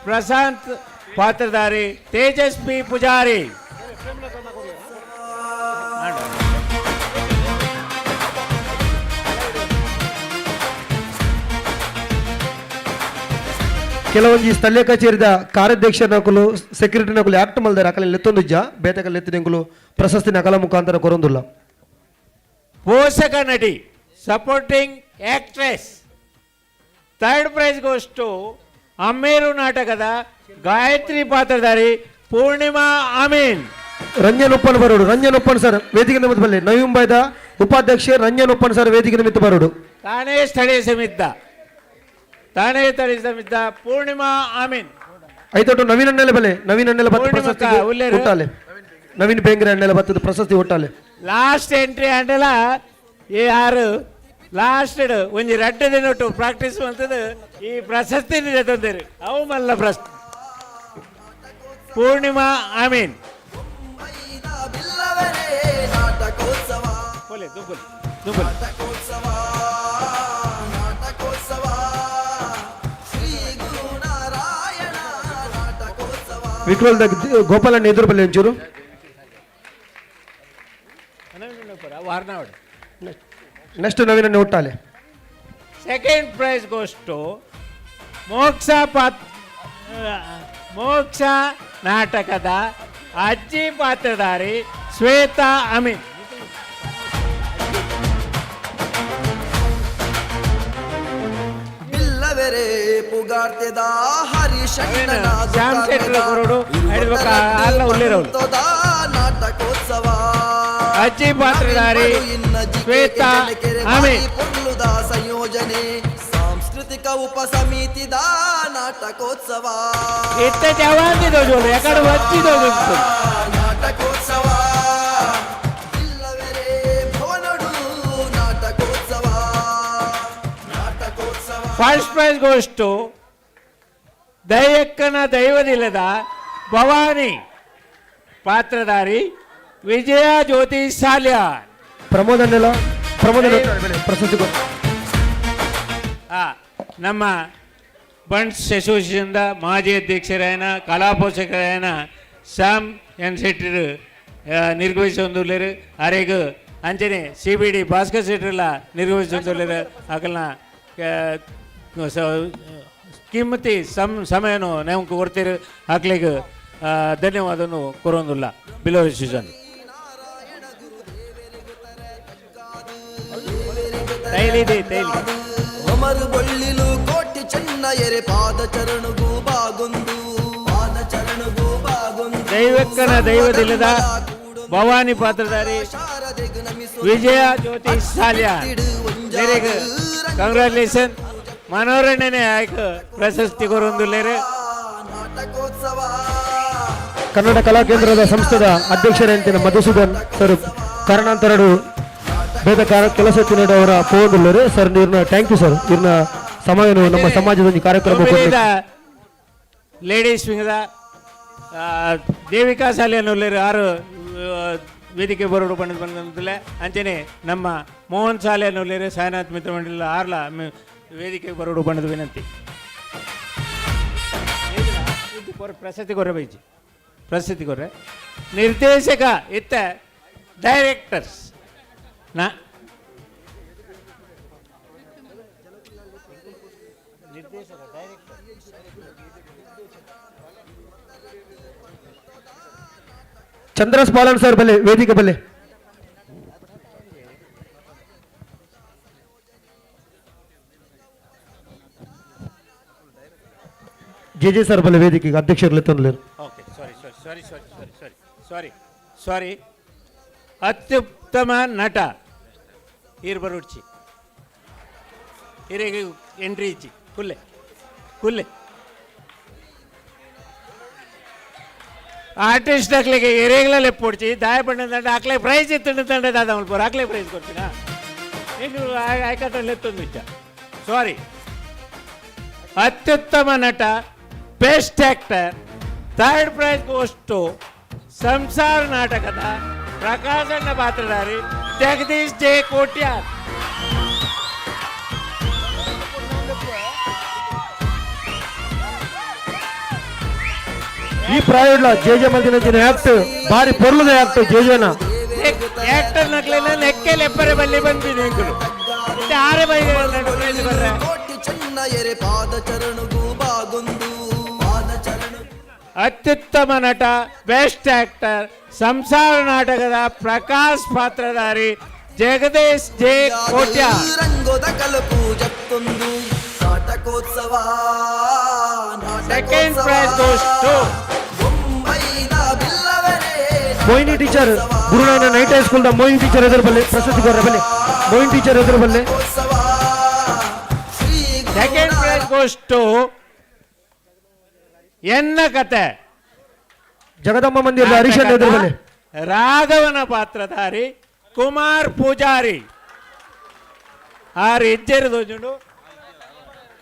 ಪ್ರಶಾಂತ್ ಪಾತ್ರಧಾರಿ ತೇಜಸ್ವಿ ಪೂಜಾರಿ. ಕೆಲವೊಂಜಿ ಸ್ಥಳೀಯ ಕಚೇರಿದ ಕಾರ್ಯಾಧ್ಯಕ್ಷ ನಕಲು ಸೆಕ್ರೆಟರಿ ನಕಲು ಆಕ್ಟ್ ಮಲ್ದಾರ ಅಕಲ ಲೆತ್ತೊಂದುಜ್ಜ ಬೇತಕಲ್ ಲೆತ್ತಿದೆಂಕುಲು ಪ್ರಶಸ್ತಿ ನಕಲ ಮುಖಾಂತರ ಕೊರೊಂದುಲ್ಲ. ಪೋಷಕ ನಟಿ supporting actress third prize goes to Ammeru ನಾಟಕದ ಗಾಯತ್ರಿ ಪಾತ್ರಧಾರಿ ಪೂರ್ಣಿಮಾ ಅಮೀನ್. ರಂಜನ್ ಉಪ್ಪನ್ ಬರೋಡು, ರಂಜನ್ ಉಪ್ಪನ್ ಸರ್ ವೇದಿಕೆ ನಿಮಿತ್ತ ಬಲ್ಲೆ. ನವಿ ಮುಂಬೈದ ಉಪಾಧ್ಯಕ್ಷ ರಂಜನ್ ಉಪ್ಪನ್ ಸರ್ ವೇದಿಕೆ ನಿಮಿತ್ತ ಬರೋಡು. ತಾನೇ ಸ್ಥಳೀಯ ಸಮಿತ ತಾನೇ ಸ್ಥಳೀಯ ಸಮಿತ ಪೂರ್ಣಿಮಾ ಅಮೀನ್. ಐತೊಟ್ಟು ನವೀನ್ ಅಣ್ಣಲೆ ಬಲೆ, ನವೀನ್ ಅಣ್ಣಲೆ ಬತ್ತ ಪೂರ್ಣಿಮಾ ಪ್ರಶಸ್ತಿ ಉಲ್ಲೇರು. ಹುಟ್ಟಾಲೆ. ನವೀನ್ ಬೇಂಗ್ರೆ ಅಣ್ಣಲೆ ಬತ್ತದ ಪ್ರಶಸ್ತಿ ಹುಟ್ಟಾಲೆ. ಲಾಸ್ಟ್ ಎಂಟ್ರಿ ಅಂಡಲ ಈ ಆರು ಲಾಸ್ಟ್ ಒಂಜಿ ರಡ್ಡು ದಿನೊಟ್ಟು ಪ್ರಾಕ್ಟೀಸ್ ಮಂತದ ಈ ಪ್ರಶಸ್ತಿ ತಂದಿರು ಅವು ಮಲ್ಲ ಪ್ರಶ್ನೆ ಪೂರ್ಣಿಮಾ ಅಮೀನ್. ನಾಟಕೋತ್ಸವ ಬೋಲೆ ದುಬ್ಬಲ್ ದುಬ್ಬಲ್. ನಾಟಕೋತ್ಸವ ನಾಟಕೋತ್ಸವ ಶ್ರೀ ಗುರು ನಾರಾಯಣ ನಾಟಕೋತ್ಸವ. ವಿಕ್ರೋಲ್ದ ಗೋಪಾಲಣ್ಣ ಎದುರು ಬಲ್ಲೆ ಒಂಚೂರು. ವಾರ್ನಾವಡ್. ನೆಕ್ಸ್ಟ್ ನವೀನಣ್ಣ ಹುಟ್ಟಾಲೆ. ಸೆಕೆಂಡ್ ಪ್ರೈಸ್ ಗೋಸ್ ಟು ಮೋಕ್ಷ ಪಾತ್ ಮೋಕ್ಷ ನಾಟಕದ ಅಜ್ಜಿ ಪಾತ್ರಧಾರಿ ಶ್ವೇತಾ ಅಮೀನ್. ಬಿಲ್ಲವೆರೆ ಪುಗಾರ್ತೆದ ಹರಿಷಣ್ಣನ ಶ್ಯಾಮ್ ಶೆಟ್ಟರ್ ಕೊರಡು, ಐದು ಪಕ್ಕ ಆರ್ಲ ಉಲ್ಲೇರವ್ರು. ನಾಟಕೋತ್ಸವ. ಅಜ್ಜಿ ಪಾತ್ರಧಾರಿ ಶ್ವೇತಾ ಅಮಿತ್. ಪೊರ್ಲುದ ಸಂಯೋಜನೆ ಸಾಂಸ್ಕೃತಿಕ ಉಪಸಮಿತಿದ ನಾಟಕೋತ್ಸವ. ಇತ್ತ ಜವಾಂತಿ ದೋಜೋಲು ಎಕಡೆ వచ్చి ದೋಜು. ನಾಟಕೋತ್ಸವ ಇಲ್ಲವರೇ ಭವನಡು ನಾಟಕೋತ್ಸವ ನಾಟಕೋತ್ಸವ. ಫಸ್ಟ್ ಪ್ರೈಸ್ ಗೋಸ್ ಟು ದೈಯಕ್ಕನ ದೈವದಿಲ್ಲದ ಭವಾನಿ ಪಾತ್ರಧಾರಿ ವಿಜಯ ಜ್ಯೋತಿ ಸಾಲ್ಯಾನ್. ಪ್ರಮೋದ್ ಅನ್ನೆಲ್ಲ, ಪ್ರಮೋದ್ ಪ್ರಶಸ್ತಿ ನಮ್ಮ ಬಂಟ್ಸ್ ಅಸೋಸಿಯೇಷನ್ದ ಮಾಜಿ ಅಧ್ಯಕ್ಷರಾಯನ ಕಲಾಪೋಷಕರಾಯನ ಸ್ಯಾಮ್ ಎನ್ ಶೆಟ್ಟರ್ ನಿರ್ಗಮಿಸೊಂದುಲ್ಲೇರು. ಅರೆಗ್ ಅಂಚನೆ ಸಿ ಬಿ ಡಿ ಭಾಸ್ಕರ್ ಶೆಟ್ಟರ್ಲ ನಿರ್ಗಮಿಸೊಂದುಲ್ಲೇರು. ಅಕಲ್ನ ಕಿಮ್ಮತಿ ಸಮಯನು ನಮ್ಗೆ ಕೊಡ್ತೀರಿ. ಅಕ್ಲಿಗೆ ಧನ್ಯವಾದನು ಕೊರೊಂದುಲ್ಲ ಬಿಲೋ ಸೀಸನ್ ತೈಲಿದೆ ತೈಲಿ. ಅಮರು ಬೊಳ್ಳಿಲು ಕೋಟಿ ಚೆನ್ನ ಎರೆ ಪಾದ ಚರಣುಗೂ ಬಾಗೊಂದು ಪಾದ ಚರಣುಗೂ ಬಾಗೊಂದು. ದೈವಕ್ಕನ ದೈವದಿಲ್ಲದ ಭವಾನಿ ಪಾತ್ರಧಾರಿ ವಿಜಯ ಜ್ಯೋತಿ ಸಾಲ್ಯಾನ್ ವೆರಿ ಗುಡ್, ಕಂಗ್ರಾಚುಲೇಷನ್. ಮನೋರಂಜನೆ ಆಯ್ಕೆ ಪ್ರಶಸ್ತಿ ಕೊರೊಂದುಲ್ಲೇರು. ನಾಟಕೋತ್ಸವ. ಕನ್ನಡ ಕಲಾ ಕೇಂದ್ರದ ಸಂಸ್ಥೆದ ಅಧ್ಯಕ್ಷರಂತಿನ ಮಧುಸೂದನ್ ಸರ್ ಕಾರಣಾಂತರಡು ಬೇದ ಕೆಲಸ ತಿನ್ನಡವರ ಪೋಂದುಲ್ಲರು ಸರ್. ಇರ್ನ thank you sir, ಇರ್ನ ಸಮಯನು ನಮ್ಮ ಸಮಾಜದ ಒಂದು ಕಾರ್ಯಕ್ರಮ ಕೊಡ್ಲಿಕ್ಕೆ. ಲೇಡೀಸ್ ವಿಂಗ್ದ ದೇವಿಕಾ ಸಾಲಿಯನ್ನುಲ್ಲೇರು ಆರು ವೇದಿಕೆ ಬರೋಡು ಬಂದು ಬಂದಂತಲೇ. ಅಂಚನೆ ನಮ್ಮ ಮೋಹನ್ ಸಾಲಿಯನ್ನುಲ್ಲೇರು ಸಾಯಿನಾಥ್ ಮಿತ್ರ ಮಂಡಲ ಆರ್ಲ ವೇದಿಕೆ ಬರೋಡು ಬಣ್ಣದ ವಿನಂತಿ. ಇದು ಪ್ರಶಸ್ತಿ ಕೊರ್ರೆ ಬೈಜಿ ಪ್ರಶಸ್ತಿ ಕೊರ್ರೆ ನಿರ್ದೇಶಕ ಇತ್ತ ಡೈರೆಕ್ಟರ್ಸ್ ನಾ ನಿರ್ದೇಶಕ ಡೈರೆಕ್ಟರ್ ಚಂದ್ರಸ್ ಬಾಲನ್ ಸರ್ ಬಲ್ಲೆ ವೇದಿಕೆ ಬಲ್ಲೆ. ಜೆ ಜೆ ಸರ್ ಬಲ್ಲೆ ವೇದಿಕೆಗೆ ಅಧ್ಯಕ್ಷರು ತಂದಲೇರು. Okay, sorry sorry sorry sorry sorry sorry sorry sorry. ಅತ್ಯುತ್ತಮ ನಟ ಈರ್ ಬರುಡ್ಚಿ ಹಿರೇಗೆ ಎಂಟ್ರಿ ಇಚ್ಚಿ ಕುಲ್ಲೆ ಕುಲ್ಲೆ ಆರ್ಟಿಸ್ಟ್ ಅಕ್ಲಿಗೆ ಎರೇಗ್ಲಲ್ಲಿ ಪೊಡ್ಚಿ ದಾಯ ಬಣ್ಣ ದಂಡ ಆಕ್ಲೆ ಪ್ರೈಸ್ ಇತ್ತು ತಂಡ ದಾದ ಮಲ್ಪೋರು ಆಕ್ಲೆ ಪ್ರೈಸ್ ಕೊಡ್ತೀನಾ ಇನ್ನು ಆಯ್ಕಟ್ಟಲ್ಲಿ ಎತ್ತೊಂದು ಇಚ್ಚ ಸಾರಿ. ಅತ್ಯುತ್ತಮ ನಟ best actor third prize goes to ಸಂಸಾರ ನಾಟಕದ ಪ್ರಕಾಶಣ್ಣ ಪಾತ್ರಧಾರಿ ಜಗದೀಶ್ ಜೆ ಕೋಟ್ಯಾರ್. ಈ ಪ್ರಾಯಡ್ಲ ಜೆ ಜೆ ಮಲ್ದಿನ ಆಕ್ಟ್ ಬಾರಿ ಪೊರ್ಲದ ಆಕ್ಟ್ ಜೆ ಜೆನ. ಆಕ್ಟರ್ ನಕ್ಲೆನ ನೆಕ್ಕೆಲ್ ಎಪ್ಪರೆ ಬಲ್ಲಿ ಬಂದಿದೆ ಎಂಕುಲು ಆರೆ ಬೈ ಪ್ರೈಸ್ ಬರ್ರೆ. ಕೋಟಿ ಚೆನ್ನ ಎರೆ ಪಾದ ಚರಣುಗೂ ಬಾಗೊಂದು ಪಾದ ಚರಣು. ಅತ್ಯುತ್ತಮ ನಟ ಬೆಸ್ಟ್ ಆಕ್ಟರ್ ಸಂಸಾರ ನಾಟಕದ ಪ್ರಕಾಶ್ ಪಾತ್ರಧಾರಿ ಜಗದೀಶ್ ಜೆ ಕೋಟ್ಯಾರ್. ರಂಗೋದ ಕಲಪು ಜತ್ತೊಂದು ನಾಟಕೋತ್ಸವ. ಸೆಕೆಂಡ್ ಪ್ರೈಸ್ ಗೋಸ್ ಟು ಬೊಂಬೈದ ಬಿಲ್ಲವರೇ Mohini teacher Guru Nanak night high school Mohini teacher ಎದುರು ಬಲ್ಲೆ ಪ್ರಶಸ್ತಿ ಕೊರ್ರೆ ಬಲ್ಲೆ ಮೋಹಿನಿ ಟೀಚರ್ ಎದುರು ಬಲ್ಲೆ. ಸೆಕೆಂಡ್ ಪ್ರೈಸ್ ಗೋಸ್ ಟು ಎನ್ನ ಕತೆ ಜಗದಂಬ ಮಂದಿರದ ಹರೀಶನ್ ಎದುರು ಬಲ್ಲೆ. ರಾಘವನ ಪಾತ್ರಧಾರಿ ಕುಮಾರ್ ಪೂಜಾರಿ ಆರು ಇಜ್ಜೇರು ದೋಜುಂಡು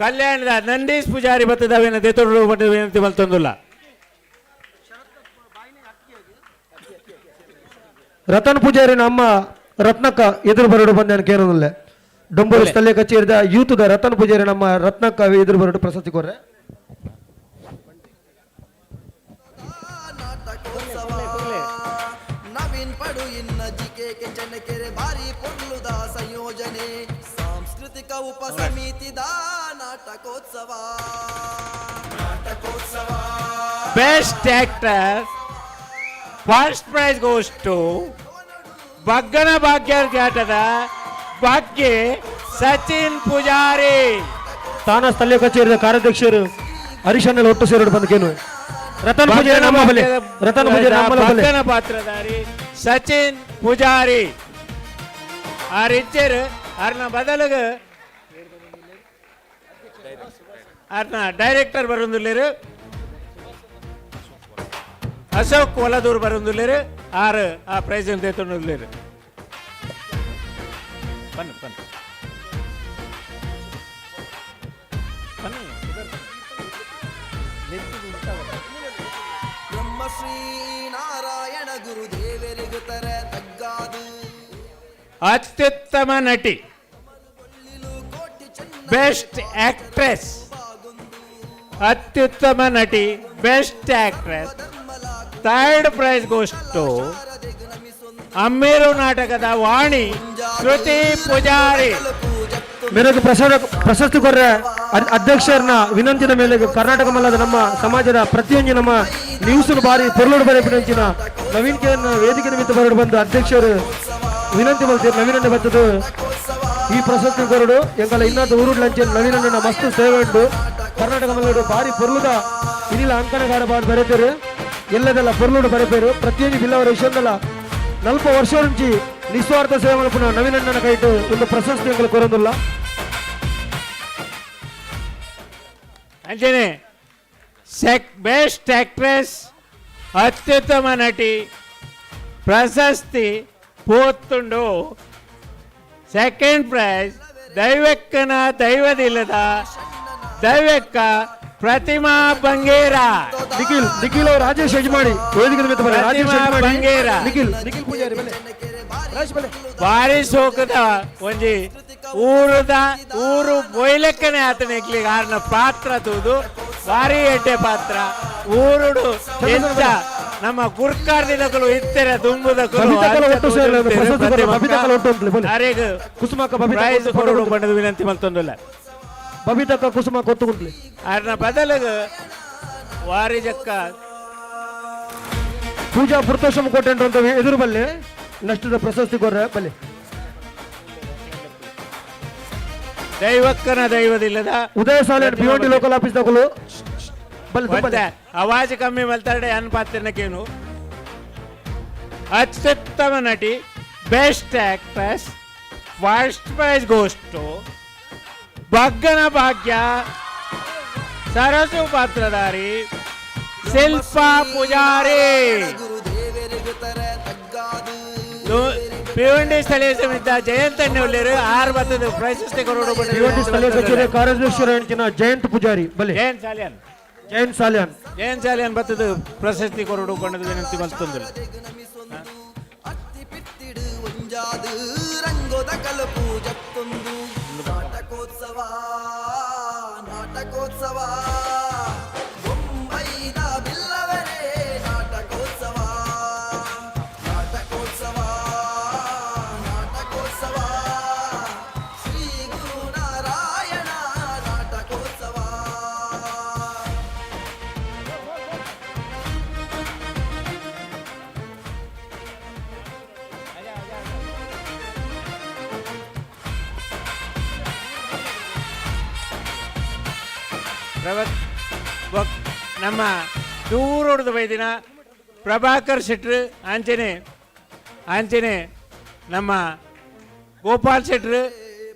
ಕಲ್ಯಾಣದ ನಂದೀಶ್ ಪೂಜಾರಿ ಬತ್ತದವೇನ ದೇತೋಡು ವಿನಂತಿ ಮಲ್ತೊಂದುಲ್ಲ. ರತನ್ ಪೂಜಾರಿ ನಮ್ಮ ರತ್ನಕ್ಕ ಎದುರು ಬರಡು ಬಂದ ಕೇಳೋದಿಲ್ಲ. ಡೊಂಬೂರು ಸ್ಥಳೀಯ ಕಚೇರಿದ ಯೂತ್ದ ರತನ್ ಪೂಜಾರಿ ನಮ್ಮ ರತ್ನಕ್ಕ ಎದುರು ಬರಡು ಪ್ರಶಸ್ತಿ ಕೊರ್ರೆ. ನವೀನ್ ಪಡು ಇನ್ನ ಜಿಕೆ ಕೆಂಚನಕೆರೆ ಭಾರಿ ಪೊರ್ಲುದ ಸಂಯೋಜನೆ ಸಾಂಸ್ಕೃತಿಕ ಉಪಸಮಿತಿದ ನಾಟಕೋತ್ಸವ ನಾಟಕೋತ್ಸವ. Best actor first prize goes to ಬಗ್ಗನ ಭಾಗ್ಯ ಭಾಗ್ಯ ಸಚಿನ್ ಪೂಜಾರಿ. ತಾನ ಸ್ಥಳೀಯ ಕಚೇರಿಯ ಕಾರ್ಯಾಧ್ಯಕ್ಷರು ಹರೀಶ್ ಒಟ್ಟು ಸೇರೋಡು ಬಂದಕೇನು ರತನ್ ಪೂಜಾರಿ ನಮ್ಮ ಬಲೆ ರತನ್ ಪೂಜಾರಿ ನಮ್ಮ ಬಲೆ. ಬಗ್ಗನ ಪಾತ್ರಧಾರಿ ಸಚಿನ್ ಪೂಜಾರಿ ಆರ್ ಇಚ್ಚೇರು ಆರ್ನ ಬದಲಿಗೆ ಆರ್ನ ಡೈರೆಕ್ಟರ್ ಬರೊಂದುಲ್ಲೇರು ಅಶೋಕ್ ಒಲದೂರು ಬರೊಂದುಲ್ಲೇರು ಆರ್ ಆ ಪ್ರೈಸ್ ದೇತೊಂದುಲ್ಲೇರು. ಬನ್ನಿ ಬನ್ನಿ ಬನ್ನಿ. ಬ್ರಹ್ಮಶ್ರೀ ನಾರಾಯಣ ಗುರುದೇವರಿಗೂ ತರ ತಗ್ಗಾದು. ಅತ್ಯುತ್ತಮ ನಟಿ, ಬೆಸ್ಟ್ ಆಕ್ಟ್ರೆಸ್, ಅತ್ಯುತ್ತಮ ನಟಿ, best actress third prize goes to Ammeru ನಾಟಕದ ವಾಣಿ ಶ್ರುತಿ ಪೂಜಾರಿ. ಮೇರೆಗೆ ಪ್ರಶಸ್ತಿ ಕೊರ್ರೆ ಅಧ್ಯಕ್ಷರನ್ನ ವಿನಂತಿನ ಮೇಲೆ ಕರ್ನಾಟಕ ಮಲ್ಲದ ನಮ್ಮ ಸಮಾಜದ ಪ್ರತಿಯೊಂದು ನಮ್ಮ ನ್ಯೂಸ್ ಬಾರಿ ಪೊರ್ಲುಡು ಬರೆಪಿನಂಚಿನ ನವೀನ್ ಕೆ ವೇದಿಕೆ ನಿಮಿತ್ತ ಬರಡು ಬಂದು ಅಧ್ಯಕ್ಷರು ವಿನಂತಿ ಮಲ್ತೀರು. ನವೀನಣ್ಣ ಬರ್ತದೆ ಈ ಪ್ರಶಸ್ತಿ ಕೊರಡು ಎಂಕಲ ಇನ್ನೊಂದು ಊರುಡ್ ಲಂಚನ್ ನವೀನಣ್ಣ ಮಸ್ತ್ ಸೇವೆ ಉಂಟು. ಕರ್ನಾಟಕ ಮಲ್ಲಡು ಬಾರಿ ಪೊರ್ಲುದ ಇನಿಲ ಅಂಕಣಗಾರ ಬಾರಿ ಬರೆತೇರು, ಎಲ್ಲದೆಲ್ಲ ಪೊರ್ಲುಡು ಬರೆಪೇರು. ಪ್ರತಿಯೊಂದು ಬಿಲ್ಲವರ ವಿಷಯದಲ್ಲ 40 ವರ್ಷ నుంచి ನಿಸ್ವಾರ್ಥ ಸೇವೆ ಮಲ್ಪುನ ನವೀನಣ್ಣನ ಕೈಟು ಒಂದು ಪ್ರಶಸ್ತಿ ಎಂಕಲು ಕೊರೊಂದುಲ್ಲ. ಅಂಚನೆ ಬೆಸ್ಟ್ ಆಕ್ಟ್ರೆಸ್ ಅತ್ಯುತ್ತಮ ನಟಿ ಪ್ರಶಸ್ತಿ ಪೋತ್ತುಂಡು. ಸೆಕೆಂಡ್ ಪ್ರೈಸ್ ದೈವಕ್ಕನ ದೈವದಿಲ್ಲದ ದೈವಕ್ಕ ಪ್ರತಿಮಾ ಬಂಗೇರ. ನಿಖಿಲ್ ನಿಖಿಲ್ ಅವರು ರಾಜೇಶ್ ಯಜಮಾಡಿ ವೇದಿಕೆ ನಿಮಿತ್ತ ಬನ್ನಿ. ರಾಜೇಶ್ ಪ್ರತಿಮಾ ಯಜಮಾಡಿ. ಬಂಗೇರ. ನಿಖಿಲ್ ನಿಖಿಲ್ ಪೂಜಾರಿ ಬನ್ನಿ. ರಾಜೇಶ್ ಬನ್ನಿ. ಭಾರಿ ಸೋಕದ ಒಂಜಿ ಊರುದ ಊರು ಬೊಯ್ಲೆಕ್ಕನೆ ಆತನ ಇಕ್ಲಿಗೆ ಆರ್ನ ಪಾತ್ರ ತೂದು ಭಾರಿ ಎಡ್ಡೆ ಪಾತ್ರ. ಊರುಡು ಎಂಚ ನಮ್ಮ ಗುರ್ಕಾರ್ದಿನಕುಲು ಇತ್ತೆರ ದುಂಬುದಕುಲು ಬಬಿತಕಲ ಒಟ್ಟು ಸೇರಲು ಪ್ರಶಸ್ತಿ ಕೊರಡು. ಬಬಿತಕಲ ಒಟ್ಟು ಅಂತಲೇ ಬನ್ನಿ. ಅರೆಗ್ ಕುಸುಮಕ್ಕ ಬಬಿತಕ್ಕ ಪ್ರೈಸ್ ಒಟ್ಟು ಕೊರಡು ಕೊಡು. ಪಂಡದ ವಿನಂತಿ ಮಲ್ತೊಂದುಲ್ಲ. ಬಬಿತಕ್ಕ ಕುಸುಮ ಕೊತ್ತುಗುಂಟ್ಲಿ. ಆರ್ನ ಬದಲಿಗೆ ವಾರಿಜಕ್ಕ ಪೂಜಾ ಪುರ್ತೋಷಮ ಕೊಟ್ಟೆಂಟ್ರು ಅಂತ ಎದುರು ಬಲ್ಲೆ ನಷ್ಟದ ಪ್ರಶಸ್ತಿ ಕೊರ್ರೆ ಬಲ್ಲೆ. ದೈವಕ್ಕನ ದೈವದಿಲ್ಲದ ಉದಯ ಸಾಲೆ ಭಿವಂಡಿ ಲೋಕಲ್ ಆಫೀಸ್ ತಗೊಳ್ಳು ಬಲ್ಲೆ ಮತ್ತೆ ಬಲ್ಲೆ. ಅವಾಜ್ ಕಮ್ಮಿ ಮಲ್ತಾಡೆ ಅನ್ ಪಾತ್ರನಕೇನು. ಅತ್ಯುತ್ತಮ ನಟಿ best actress first prize goes to Baggana Bhagya Sarasu ಪಾತ್ರಧಾರಿ Shilpa Poojary. Bhiwandi ಸ್ಥಳೀಯ ಸಮಿತಿ ಜಯಂತ ಉಳ್ಳೇರು ಆರು ಬತ್ತದ ಪ್ರಶಸ್ತಿ ಕೊರಡು. ಭಿವಂಡಿ ಸ್ಥಳೀಯ ಕಚೇರಿಯ ಕಾರ್ಯದರ್ಶಿ ಅಂಚಿನ ಜಯಂತ್ ಪೂಜಾರಿ ಬಲ್ಲೆ. ಜಯಂತ್ ಸಾಲಿಯಾನ್. ಜಯಂತ್ ಸಾಲಿಯಾನ್. ಜಯಂತ್ ಸಾಲಿಯಾನ್ ಬತ್ತದ ಪ್ರಶಸ್ತಿ ಕೊರಡು ಪಂಡದ ವಿನಂತಿ ಮಲ್ತೊಂದುಲ್ಲ. ರಂಗೋದ ಕಲಪು ಜತ್ತೊಂದು ನಾಟಕೋತ್ಸವ ನಾಟಕೋತ್ಸವ ಬೊಂಬೈದ ಬಿಲ್ಲವರೇ ನಾಟಕೋತ್ಸವ ನಾಟಕೋತ್ಸವ ನಾಟಕೋತ್ಸವ ಶ್ರೀ ಗುರುನಾರಾಯಣ ನಾಟಕೋತ್ಸವ. ನಮ್ಮ ದೂರೋಡ್ದ ಬೈದಿನ ಪ್ರಭಾಕರ್ ಶೆಟ್ರು ಅಂಚನೆ ಅಂಚನೆ ನಮ್ಮ ಗೋಪಾಲ್ ಶೆಟ್ರು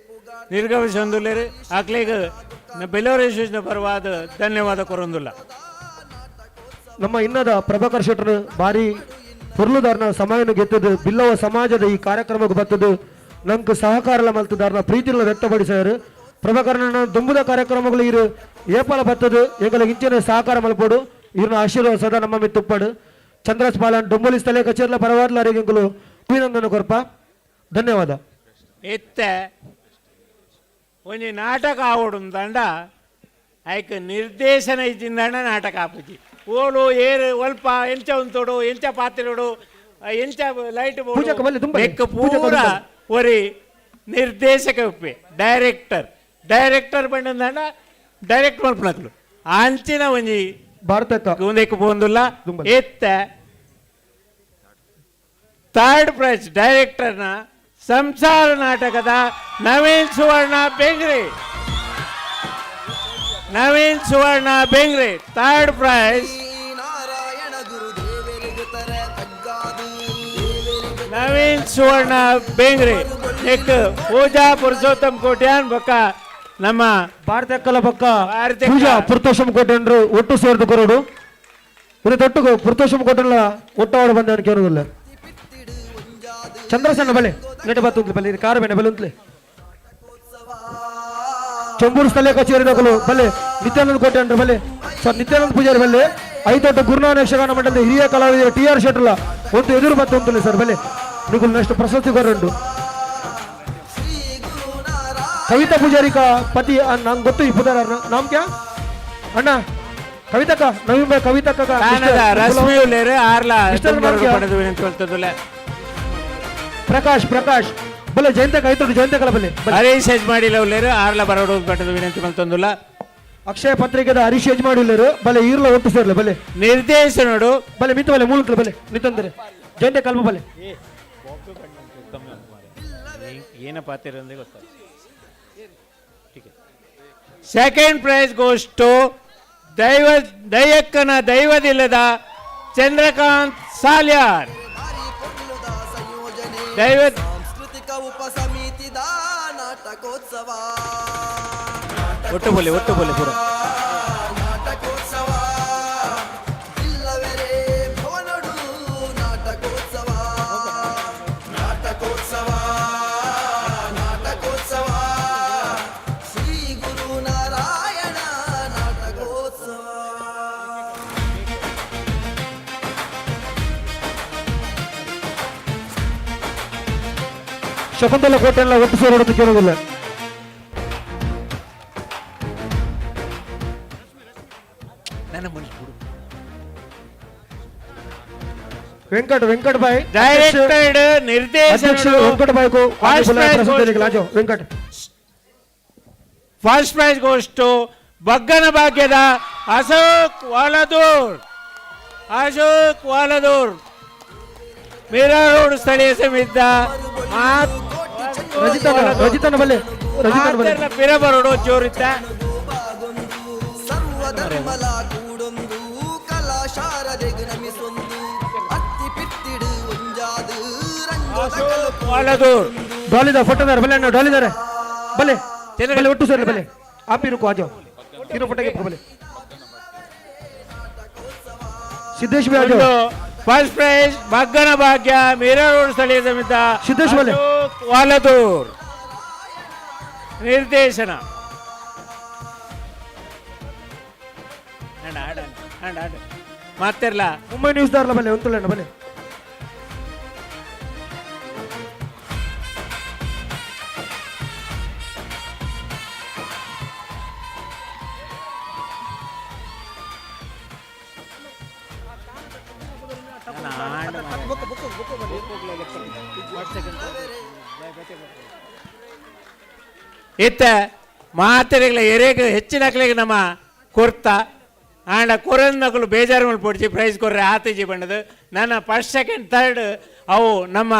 ನಿರ್ಗಮಿಸೊಂದುಲ್ಲೇರು ಆಕ್ಲೇಗ ಬೆಲೋರೇಶ್ವರ ಪರವಾದ ಧನ್ಯವಾದ ಕೊರೊಂದುಲ್ಲ. ನಮ್ಮ ಇನ್ನದ ಪ್ರಭಾಕರ್ ಶೆಟ್ರು ಭಾರಿ ಪೊರ್ಲುದಾರನ ಸಮಯನು ಗೆತ್ತದು ಬಿಲ್ಲವ ಸಮಾಜದ ಈ ಕಾರ್ಯಕ್ರಮಕ್ಕೆ ಬರ್ತದ್ದು ನಂಗೆ ಸಹಕಾರ ಮಲ್ತದಾರನ ಪ್ರೀತಿಯನ್ನು ವ್ಯಕ್ತಪಡಿಸ್ಯಾರು. ಪ್ರಭಾಕರನ ದುಂಬುದ ಕಾರ್ಯಕ್ರಮಗಳು ಇರು ಏಪಾಲ ಬರ್ತದು ಎಂಗಲ ಇಂಚಿನ ಸಹಕಾರ ಮಲ್ಪೋಡು ಇವ್ರನ್ನ ಆಶೀರ್ವಾದ ಸದಾ ನಮ್ಮ ಮಿತ್ತುಪ್ಪಡು. ಚಂದ್ರಸ್ ಪಾಲನ್ ಡೊಂಬೊಲಿ ಸ್ಥಳೀಯ ಕಚೇರಿಲ ಪರವಾದ್ಲಾರಿಗೆ ಎಂಕುಲು ಅಭಿನಂದನೆ ಕೊರ್ಪ ಧನ್ಯವಾದ. ಇತ್ತೆ ಒಂಜಿ ನಾಟಕ ಆವೊಡುಂದಂಡ ಐಕ್ ನಿರ್ದೇಶನ ಇಜ್ಜಿಂದಂಡ ನಾಟಕ ಆಪುಜಿ. ಓಲು ಏರು ಒಲ್ಪ ಎಂಚ ಉಂತೋಡು ಎಂಚ ಪಾತ್ರೆಡು ಎಂಚ ಲೈಟ್ ಪೂಜಕ ಬಲ್ಲೆ ದುಂಬಲೆ. ಬೆಕ್ಕ ಪೂಜಕ ಪೂರ ದುಂಬಲೆ. ಒರಿ ನಿರ್ದೇಶಕ ಉಪ್ಪೆ ಡೈರೆಕ್ಟರ್ ಡೈರೆಕ್ಟರ್ ಬಂಡಂದಂಡ ಡೈರೆಕ್ಟ್ ಮಲ್ಪುನಕುಲು ಅಂಚಿನ ಒಂಜಿ ಭಾರತಕ್ಕ ಉಂದೆಕ್ ಪೋಂದುಲ್ಲ. ಇತ್ತೆ ಥರ್ಡ್ ಪ್ರೈಸ್ ಡೈರೆಕ್ಟರ್ನ ಸಂಸಾರ ನಾಟಕದ ನವೀನ್ ಸುವರ್ಣ ಬೆಂಗ್ರಿ. ನವೀನ್ ಸುವರ್ಣ ಬೆಂಗ್ರಿ ಥರ್ಡ್ ಪ್ರೈಸ್. ನಾರಾಯಣ ಗುರುದೇವರಿಗೂ ತರ ತಗ್ಗಾದು. ನವೀನ್ ಸುವರ್ಣ ಬೇಂಗ್ರೆ ನೆಕ್ ಪೂಜಾ ಪುರುಷೋತ್ತಮ್ ಕೋಟ್ಯಾನ್ ಬೊಕ್ಕ ನಮ್ಮ ಭಾರತಕ್ಕಲ ಬೊಕ್ಕ ಪೂಜಾ ಪುರುಷೋತ್ತಮ ಕೋಟ್ಯಾನ್ರು ಒಟ್ಟು ಸೇರ್ದು ಕೊರಡು ಇನ್ನು ತೊಟ್ಟುಗು ಪುರುಷೋತ್ತಮ ಕೋಟ್ಯಾನ್ಲ ಒಟ್ಟವಾಡು ಬಂದ ಕೇಳುದಿಲ್ಲ. ಚಂದ್ರಸಣ್ಣ ಬಲೆ ನೆಟ ಬತ್ತುಂತ್ಲೆ ಬಲೆ ಕಾರು ಬೇನೆ ಬಲೆ ಉಂತ್ಲೆ ಚೊಂಬೂರು ಸ್ಥಳೀಯ ಕಚೇರಿ ನಕಲು ಬಲೆ ನಿತ್ಯಾನಂದ ಕೋಟ್ಯಾನ್ರು ಬಲೆ ಸರ್ ನಿತ್ಯಾನಂದ ಪೂಜಾರಿ ಬಲೆ ಐತೊಟ್ಟು ಗುರುನಾಥ ಯಕ್ಷಗಾನ ಮಂಡಲದ ಹಿರಿಯ ಕಲಾವಿದರು ಟಿ ಆರ್ ಶೆಟ್ಟರ್ಲ ಒಂದು ಎದುರು ಬತ್ತು ಉಂಟು ಸರ್ ಬಲೆ ನಿಗುಲ್ ನೆಕ್ಸ್ಟ್ ಪ್ರಶಸ್ತಿ ಕೊರಂಡು ಕವಿತಾ ಪೂಜಾರಿ ಕಾ ಪತಿ ನಂಗೆ ಗೊತ್ತು ಈ ಪುದಾರ ನಾಮ್ ಕ್ಯಾ ಅಣ್ಣ ಕವಿತಕ್ಕ ನವೀನ್ ಭಾಯ್ ಕವಿತಕ್ಕ ರಶ್ಮಿ ಉಲ್ಲೇರು ಆರ್ಲ ಮಿಸ್ಟರ್ ನಾಮ್ ಕ್ಯಾ? ಪಡೆದು ವಿನಂತಿ ಕೊಳ್ತದಲ್ಲ. ಪ್ರಕಾಶ್ ಪ್ರಕಾಶ್ ಬಲೆ ಜಯಂತಕ ಐತೊಟ್ಟು ಜಯಂತಕಲ ಬಲೆ ಬಲೆ. ಹರೀಶ್ ಯಜ್ಮಾಡಿಲ ಉಲ್ಲೇರು ಆರ್ಲ ಬರೋಡು ಪಡೆದು ವಿನಂತಿ ಮಲ್ತೊಂದುಲ್ಲ. ಅಕ್ಷಯ ಪತ್ರಿಕೆದ ಹರೀಶ್ ಯಜಮಾಡಿಲ್ಲರು ಬಲೆ ಈರ್ಲ ಒಟ್ಟು ಸೇರ್ಲೆ ಬಲೆ ನಿರ್ದೇಶನಡು ಬಲೆ ಮಿತ್ತು ಬಲೆ ಮೂಲಕ ಬಲೆ ನಿಂತಂದರೆ ಜಯಂತ ಕಲ್ಪ ಬಲೆ ಏನಪ್ಪ ಅಂದೇ ಗೊತ್ತಾಗ. ಸೆಕೆಂಡ್ ಪ್ರೈಸ್ ಗೋಸ್ ಟು ದೈವ ದೈಯಕ್ಕನ ದೈವದಿಲ್ಲದ ಚಂದ್ರಕಾಂತ್ ಸಾಲ್ಯಾರ್. ದೈವ ಸಾಂಸ್ಕೃತಿಕ ಉಪಸಮಿತಿದ ನಾಟಕೋತ್ಸವ ಒಟ್ಟು ಬೋಲೆ ಒಟ್ಟು ಬೋಲೆ ಪೂರ ನಾಟಕೋತ್ಸವ ಇಲ್ಲವರೇ ಭವನಡು ನಾಟಕೋತ್ಸವ ನಾಟಕೋತ್ಸವ ನಾಟಕೋತ್ಸವ ಶ್ರೀ ಗುರು ನಾರಾಯಣ ನಾಟಕೋತ್ಸವ. ಶಕುಂತಲ ಕೋಟೆಲ್ಲ ಒಟ್ಟು ಸೇರೋದು ಕೇಳೋದಿಲ್ಲ. ನನ್ನ ಮನುಷ್ಯ ಬಿಡು. ವೆಂಕಟ್ ವೆಂಕಟ್ ಭಾಯ್ ಡೈರೆಕ್ಟೆಡ್ ನಿರ್ದೇಶನ ಅಧ್ಯಕ್ಷ ವೆಂಕಟ್ ಭಾಯ್ ಕೋ ಪ್ರಶಸ್ತಿ Venkat. First prize goes to ಬಗ್ಗನ Bhagyada Ashok ವಾಲದೂರ್. Ashok ವಾಲದೂರ್ Meera road ಸ್ಥಳೀಯ ಸಮಿತ ರಜಿತನ ರಜಿತನ ಬಲೆ ರಜಿತನ ಬಲೆ ಪಿರಬರೋಡು ಜೋರಿತ್ತ ಸರ್ವಧರ್ಮಲ ಕೂಡೊಂದು ಕಲಾ ಶಾರದೆಗ್ ನಮಿಸೊಂದು ಅತ್ತಿ ಪಿತ್ತಿಡು ಒಂಜಾದು ರಂಗದ ವಾಲದೂರ್ ಡಾಲಿದ ಫೋಟೋದಾರ ಬಲೆ ಅಣ್ಣ ಡಾಲಿದಾರೆ ಬಲೆ ಬಲೆ ಒಟ್ಟು ಸೇರ್ಲೆ ಬಲೆ आप ही रुको आ जाओ तीनों फोटो के बले सिद्धेश भी आ जाओ. ಫಸ್ಟ್ ಪ್ರೈಸ್ ಬಗ್ಗನ ಭಾಗ್ಯ ಮೀರಾ ರೋಡ್ ಸ್ಥಳೀಯ ಸಮಿತ ಸಿದ್ದೇಶ್ ಬಲೆ. ಅಶೋಕ್ ವಾಲದೂರ್ ನಿರ್ದೇಶನ ಅಣ್ಣ, ಅಣ್ಣ, ಅಣ್ಣ, ಅಣ್ಣ. ಮಾತಿರ್ಲ ಮುಂಬೈ ನ್ಯೂಸ್ ದಾರ್ಲ ಬಲೆ ಒಂತುಲ್ಲ ಬಲೆ ಇತ್ತ ಮಾತೆರೆಗಳ ಎರೆಗ್ ಹೆಚ್ಚಿನ ಅಕ್ಲೆಗ್ ನಮ್ಮ ಕೊರ್ತ ಆಂಡ ಕೊರನ್ನಕುಲು ಬೇಜಾರು ಮಲ್ಪೊಡ್ಚಿ ಪ್ರೈಸ್ ಕೊರ್ರೆ ಆತಜಿ ಬಣ್ಣದು ನನ್ನ ಫಸ್ಟ್ ಸೆಕೆಂಡ್ ಥರ್ಡ್ ಅವು ನಮ್ಮ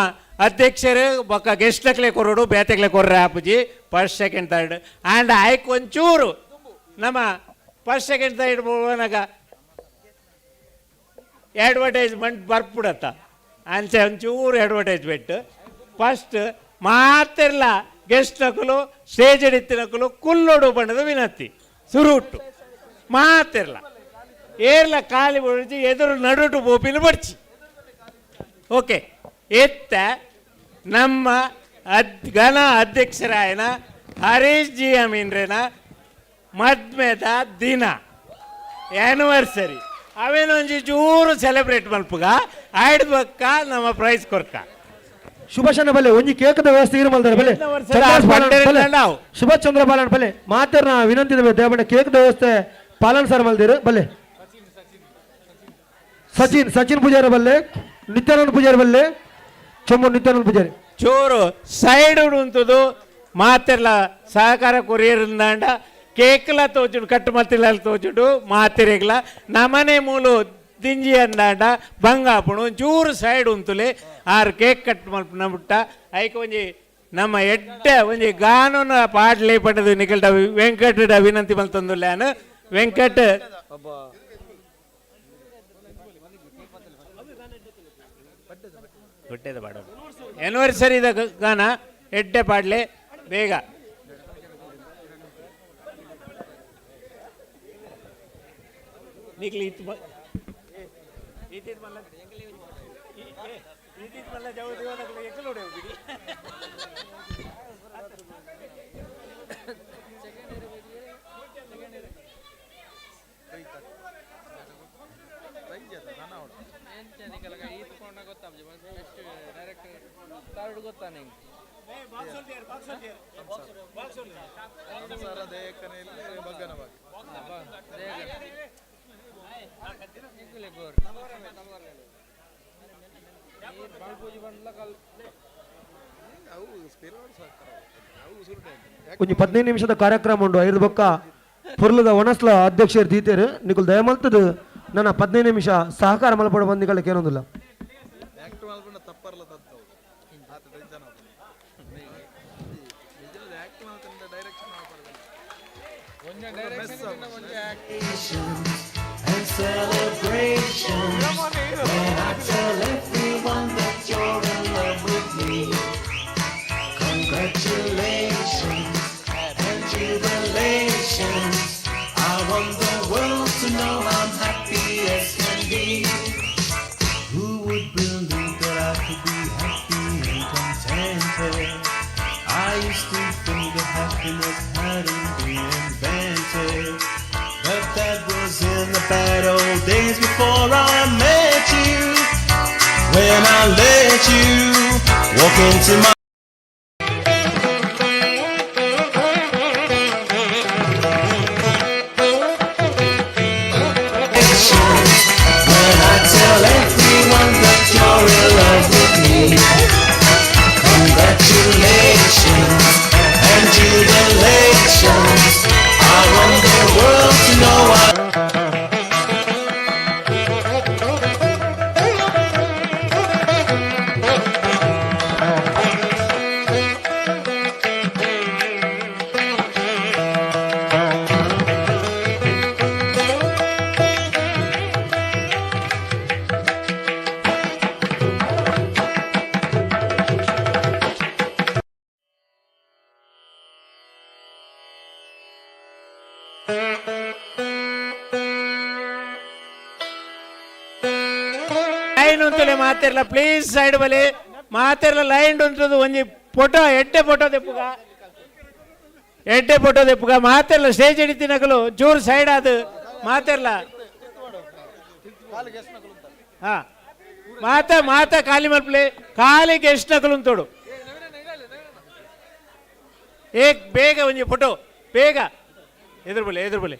ಅಧ್ಯಕ್ಷರು ಬೊಕ್ಕ ಗೆಸ್ಟ್ ಅಕ್ಲೆ ಕೊರಡು ಬೇತೆಗ್ಲೆ ಕೊರ್ರೆ ಆಪುಜಿ ಫಸ್ಟ್ ಸೆಕೆಂಡ್ ಥರ್ಡ್ ಆಂಡ ಆಯ್ಕ್ ಒಂಚೂರು ನಮ್ಮ ಫಸ್ಟ್ ಸೆಕೆಂಡ್ ಥರ್ಡ್ ಹೋನಾಗ ಅಡ್ವರ್ಟೈಸ್ಮೆಂಟ್ ಬರ್ಪುಡತ್ತ ಅಂಚೆ ಒಂಚೂರು ಅಡ್ವರ್ಟೈಸ್ಮೆಂಟ್ ಫಸ್ಟ್ ಮಾತಿರ್ಲ ಗೆಸ್ಟ್ ನಕಲು ಸ್ಟೇಜ್ ಹಿಡಿತಿನಕಲು ಕುಲ್ಲೋಡು ಬಣ್ಣದ ವಿನಂತಿ ಸುರುಟು ಮಾತಿರ್ಲ ಏರ್ಲ ಖಾಲಿ ಬಡಿಸಿ ಎದುರು ನಡುಟು ಬೋಪಿನ ಬಡ್ಚಿ ಓಕೆ ಎತ್ತ ನಮ್ಮ ಘನ ಅಧ್ಯಕ್ಷರಾಯನ ಹರೀಶ್ ಜಿ ಅಮೀನ್ರೇನ ಮದ್ಮೆದ ದಿನ ಆ್ಯನಿವರ್ಸರಿ ಅವೇನೊಂಜಿ ಜೋರು ಸೆಲೆಬ್ರೇಟ್ ಮಲ್ಪುಗ ಆಯ್ಡ್ ಬಕ್ಕ ನಮ್ಮ ಪ್ರೈಸ್ ಕೊರ್ಕ ಶುಭಾಶನ ಬಲೆ ಒಂಜಿ ಕೇಕದ ವ್ಯವಸ್ಥೆ ಇರು ಮಲ್ದಾರೆ ಬಲೆ ಎಂತ ವರ್ಷದ ಚಂದ್ರಾಸ್ ಬಾಲನ್ ಬಂಡೆರೆ ಬಲೆ. ನಾವು. ಸುಭಾಷ್ ಚಂದ್ರ ಬಾಲನ್ ಬಲೆ ಮಾತರ್ನ ವಿನಂತಿ ದೇವಣ್ಣ ಕೇಕದ ವ್ಯವಸ್ಥೆ ಪಾಲನ್ ಸರ್ ಮಲ್ದಿರು ಬಲೆ ಸಚಿನ್ ಸಚಿನ್ ಪೂಜಾರಿ ಬಲ್ಲೆ ನಿತ್ಯಾನಂದ ಪೂಜಾರಿ ಬಲ್ಲೆ ಚೊಮ್ಮು ನಿತ್ಯಾನಂದ ಪೂಜಾರಿ ಚೂರು ಸೈಡ್ ಉಂಟುದು ಮಾತಿರ್ಲ ಸಹಕಾರ ಕೊರಿಯರ್ ಕೇಕ್ಲ ತೋಚುಡು ಕಟ್ಟು ಮತ್ತಿಲ್ಲ ತೋಚುಡು ಮಾತಿರಿಗ್ಲ ನಮನೆ ಮೂಲು ದಿಂಜಿ ಅಂದಾಂಡ ಬಂಗಾಪುಣು ಚೂರು ಸೈಡ್ ಉಂತುಲೆ ಆರು ಕೇಕ್ ಕಟ್ ಮಲ್ಪುನ ಬಿಟ್ಟ ಐಕ್ ಒಂಜಿ ನಮ್ಮ ಎಡ್ಡೆ ಒಂಜಿ ಗಾನೂನ ಪಾಡ್ಲೆ ಪಡೆದು ನಿಖಲ್ಟ ವೆಂಕಟ ವಿನಂತಿ ಮಲ್ತಂದುಲ್ಲಾನು ವೆಂಕಟ್ ದೊಡ್ಡದ ಬಾಡ ಆನಿವರ್ಸರಿದ ಗಾನ ಎಡ್ಡೆ ಪಾಡ್ಲೆ ಬೇಗ. ನಿಕ್ಲಿ ಇತ್ತು ಒಂಜಿ 15 ನಿಮಿಷದ ಕಾರ್ಯಕ್ರಮ ಉಂಡು. ಐದು ಬೊಕ್ಕ ಪುರ್ಲದ ಒಣಸ್ಲ ಅಧ್ಯಕ್ಷರು ದೀತೇರು ನಿಕುಲ್ ದಯಮಲ್ತದ ನನ್ನ 15 ನಿಮಿಷ ಸಹಕಾರ ಮಲ್ಪಡ ಬಂದಿಗಳ ಏನೊಂದಿಲ್ಲ. And celebrations when I tell everyone that you're in love with me. Congratulations and jubilations. I want the world to know I'm happy as can be. Who would believe that I could be happy and contented? I used to think that happiness hadn't been invented. But that was in the bad old days before I met you. When I let you walk into my When I tell everyone that you're in love with me. Congratulations and jubilations. I want the world to know I line ಉಂತುಲೆ ಮಾತಿರ್ಲ please side ಬಲೆ ಮಾತಿರ್ಲ line ಉಂಟದು ಒಂಜಿ ಫೋಟೋ ಎಡ್ಡೆ ಫೋಟೋ ದೆಪ್ಪುಗ ಎಡ್ಡೆ ಫೋಟೋ ದೆಪ್ಪುಗ ಮಾತಿರ್ಲ ಸ್ಟೇಜ್ ಹಿಡಿತಿನಕಲು ಚೂರು ಸೈಡ್ ಅದು ಮಾತಿರ್ಲ. ಹಾ ಮಾತ ಮಾತ ಖಾಲಿ ಮಲ್ಪಲೆ ಖಾಲಿ ಗೆಸ್ಟ್ ನಕಲು ಉಂತೋಡು ಏಕ್ ಬೇಗ ಒಂಜಿ ಫೋಟೋ ಬೇಗ ಎದುರು ಬಲೆ ಎದುರು ಬಲೆ.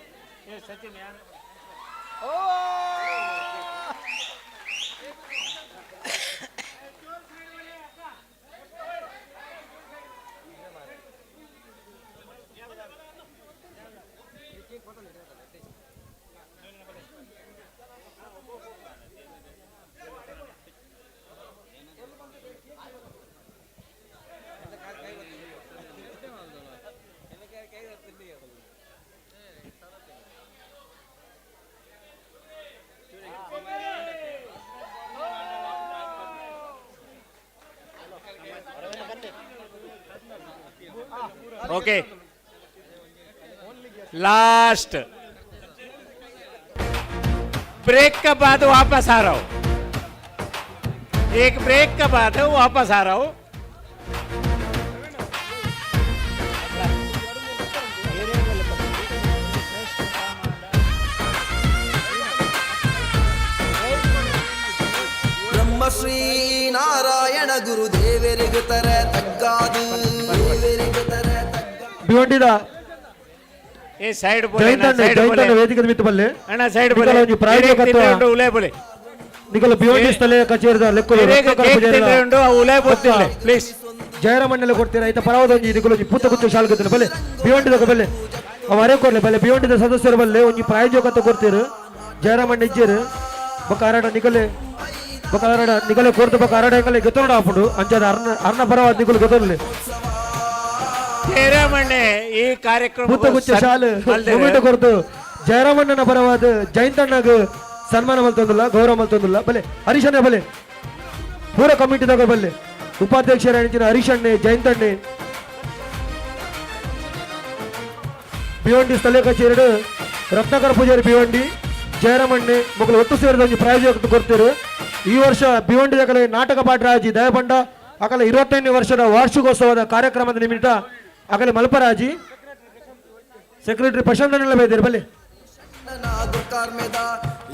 ओके लास्ट ब्रेक के बाद वापस आ रहा हूं, एक ब्रेक के बाद वापस आ रहा हूं। ಬ್ರಹ್ಮಶ್ರೀ ನಾರಾಯಣ ಗುರು ದೇವರಿಗೆ ತರ ತಗ್ಗಾದು ದೇವರಿಗೆ ತರ. ಭಿವಂಡಿದ ಏ ಸೈಡ್ ಬೋಲೆ ಜೈಂತಣ್ಣ ಜೈಂತಣ್ಣ ವೇದಿಕೆ ಮಿತ್ತು ಬಲ್ಲೆ ಅಣ್ಣ ಸೈಡ್ ಬೋಲೆ ಒಂಜಿ ಪ್ರಾಯೋಜಕತ್ವ ಉಲೇ ಬೋಲೆ ನಿಕಲ ಭಿವಂಡಿ ಸ್ಥಳೀಯ ಕಚೇರಿದ ಲೆಕ್ಕಲು ಉಲೇ ಬೋತಿಲ್ಲ ಪ್ಲೀಸ್ ಜಯರಾಮಣ್ಣೆಲ್ಲ ಕೊಡ್ತೀರಾ ಐತ ಪರವಾದ ಒಂಜಿ ನಿಕಲ ಒಂಜಿ ಪೂತ ಗುತ್ತು ಶಾಲ್ಗತ್ತಿನ ಬಲ್ಲೆ ಭಿವಂಡಿದ ಬಲ್ಲೆ ಅವ ಅರೆ ಕೊಡ್ಲೆ ಬಲ್ಲೆ ಭಿವಂಡಿದ ಸದಸ್ಯರು ಬಲ್ಲೆ ಒಂಜಿ ಪ್ರಾಯೋಜಕತ್ವ ಕೊಡ್ತೀರು ಜಯರಾಮಣ್ಣ ಇಜ್ಜೇರು ಬೊಕ್ಕ ಅರಡ ನಿಕಲೆ ಬೊಕ್ಕ ಅರಡ ನಿಕಲೆ ಕೊರ್ದು ಬೊಕ್ಕ ಅರಡ ಎಂಗಲೆ ಗೆತ್ತೊಂಡು ಆಪುಂಡು ಅಂಚಾದ ಅರ್ಣ ಅರ್ಣ ಪರವಾದ ನಿಕಲು ಗೆತ್ತೊಂಡ್ಲೆ. ಜಯರಾಮಣ್ಣೆ ಈ ಕಾರ್ಯಕ್ರಮ ಪೂತಗುಚ್ಚ ಶಾಲೆ ಮೊಮೆಂಟೋ ಕೊರ್ದು ಜಯರಾಮಣ್ಣನ ಪರವಾದ ಜಯಂತಣ್ಣಗ ಸನ್ಮಾನ ಮಲ್ತೊಂದುಲ್ಲ ಗೌರವ ಮಲ್ತೊಂದುಲ್ಲ ಬಲೆ ಹರೀಶಣ್ಣ ಬಲೆ ಪೂರ ಕಮಿಟಿದಾಗ ಬಲ್ಲೆ. ಉಪಾಧ್ಯಕ್ಷರಾಣಿಂಚಿನ ಹರೀಶಣ್ಣೆ ಜಯಂತಣ್ಣೆ ಭಿವಂಡಿ ಸ್ಥಳೀಯ ಕಚೇರಿ ರತ್ನಾಕರ ಪೂಜಾರಿ ಭಿವಂಡಿ ಜಯರಾಮಣ್ಣೆ ಮಕ್ಕಳು ಒಟ್ಟು ಸೇರಿದ ಒಂಜಿ ಪ್ರಾಯೋಜಕ ಕೊಡ್ತೀರು. ಈ ವರ್ಷ ಭಿವಂಡಿ ದಾಖಲೆ ನಾಟಕ ಪಾಠರಾಜಿ ದಯಪಂಡ ಅಕಲ 25ನೇ ವರ್ಷದ ವಾರ್ಷಿಕೋತ್ಸವದ ಕಾರ್ಯಕ್ರಮದ ನಿಮಿತ್ತ ಅಕಲೆ ಮಲ್ಪರಾಜಿ ಸೆಕ್ರೆಟರಿ ಪ್ರಶಾಂತ್ ಬೇದಿರು ಬಲೆ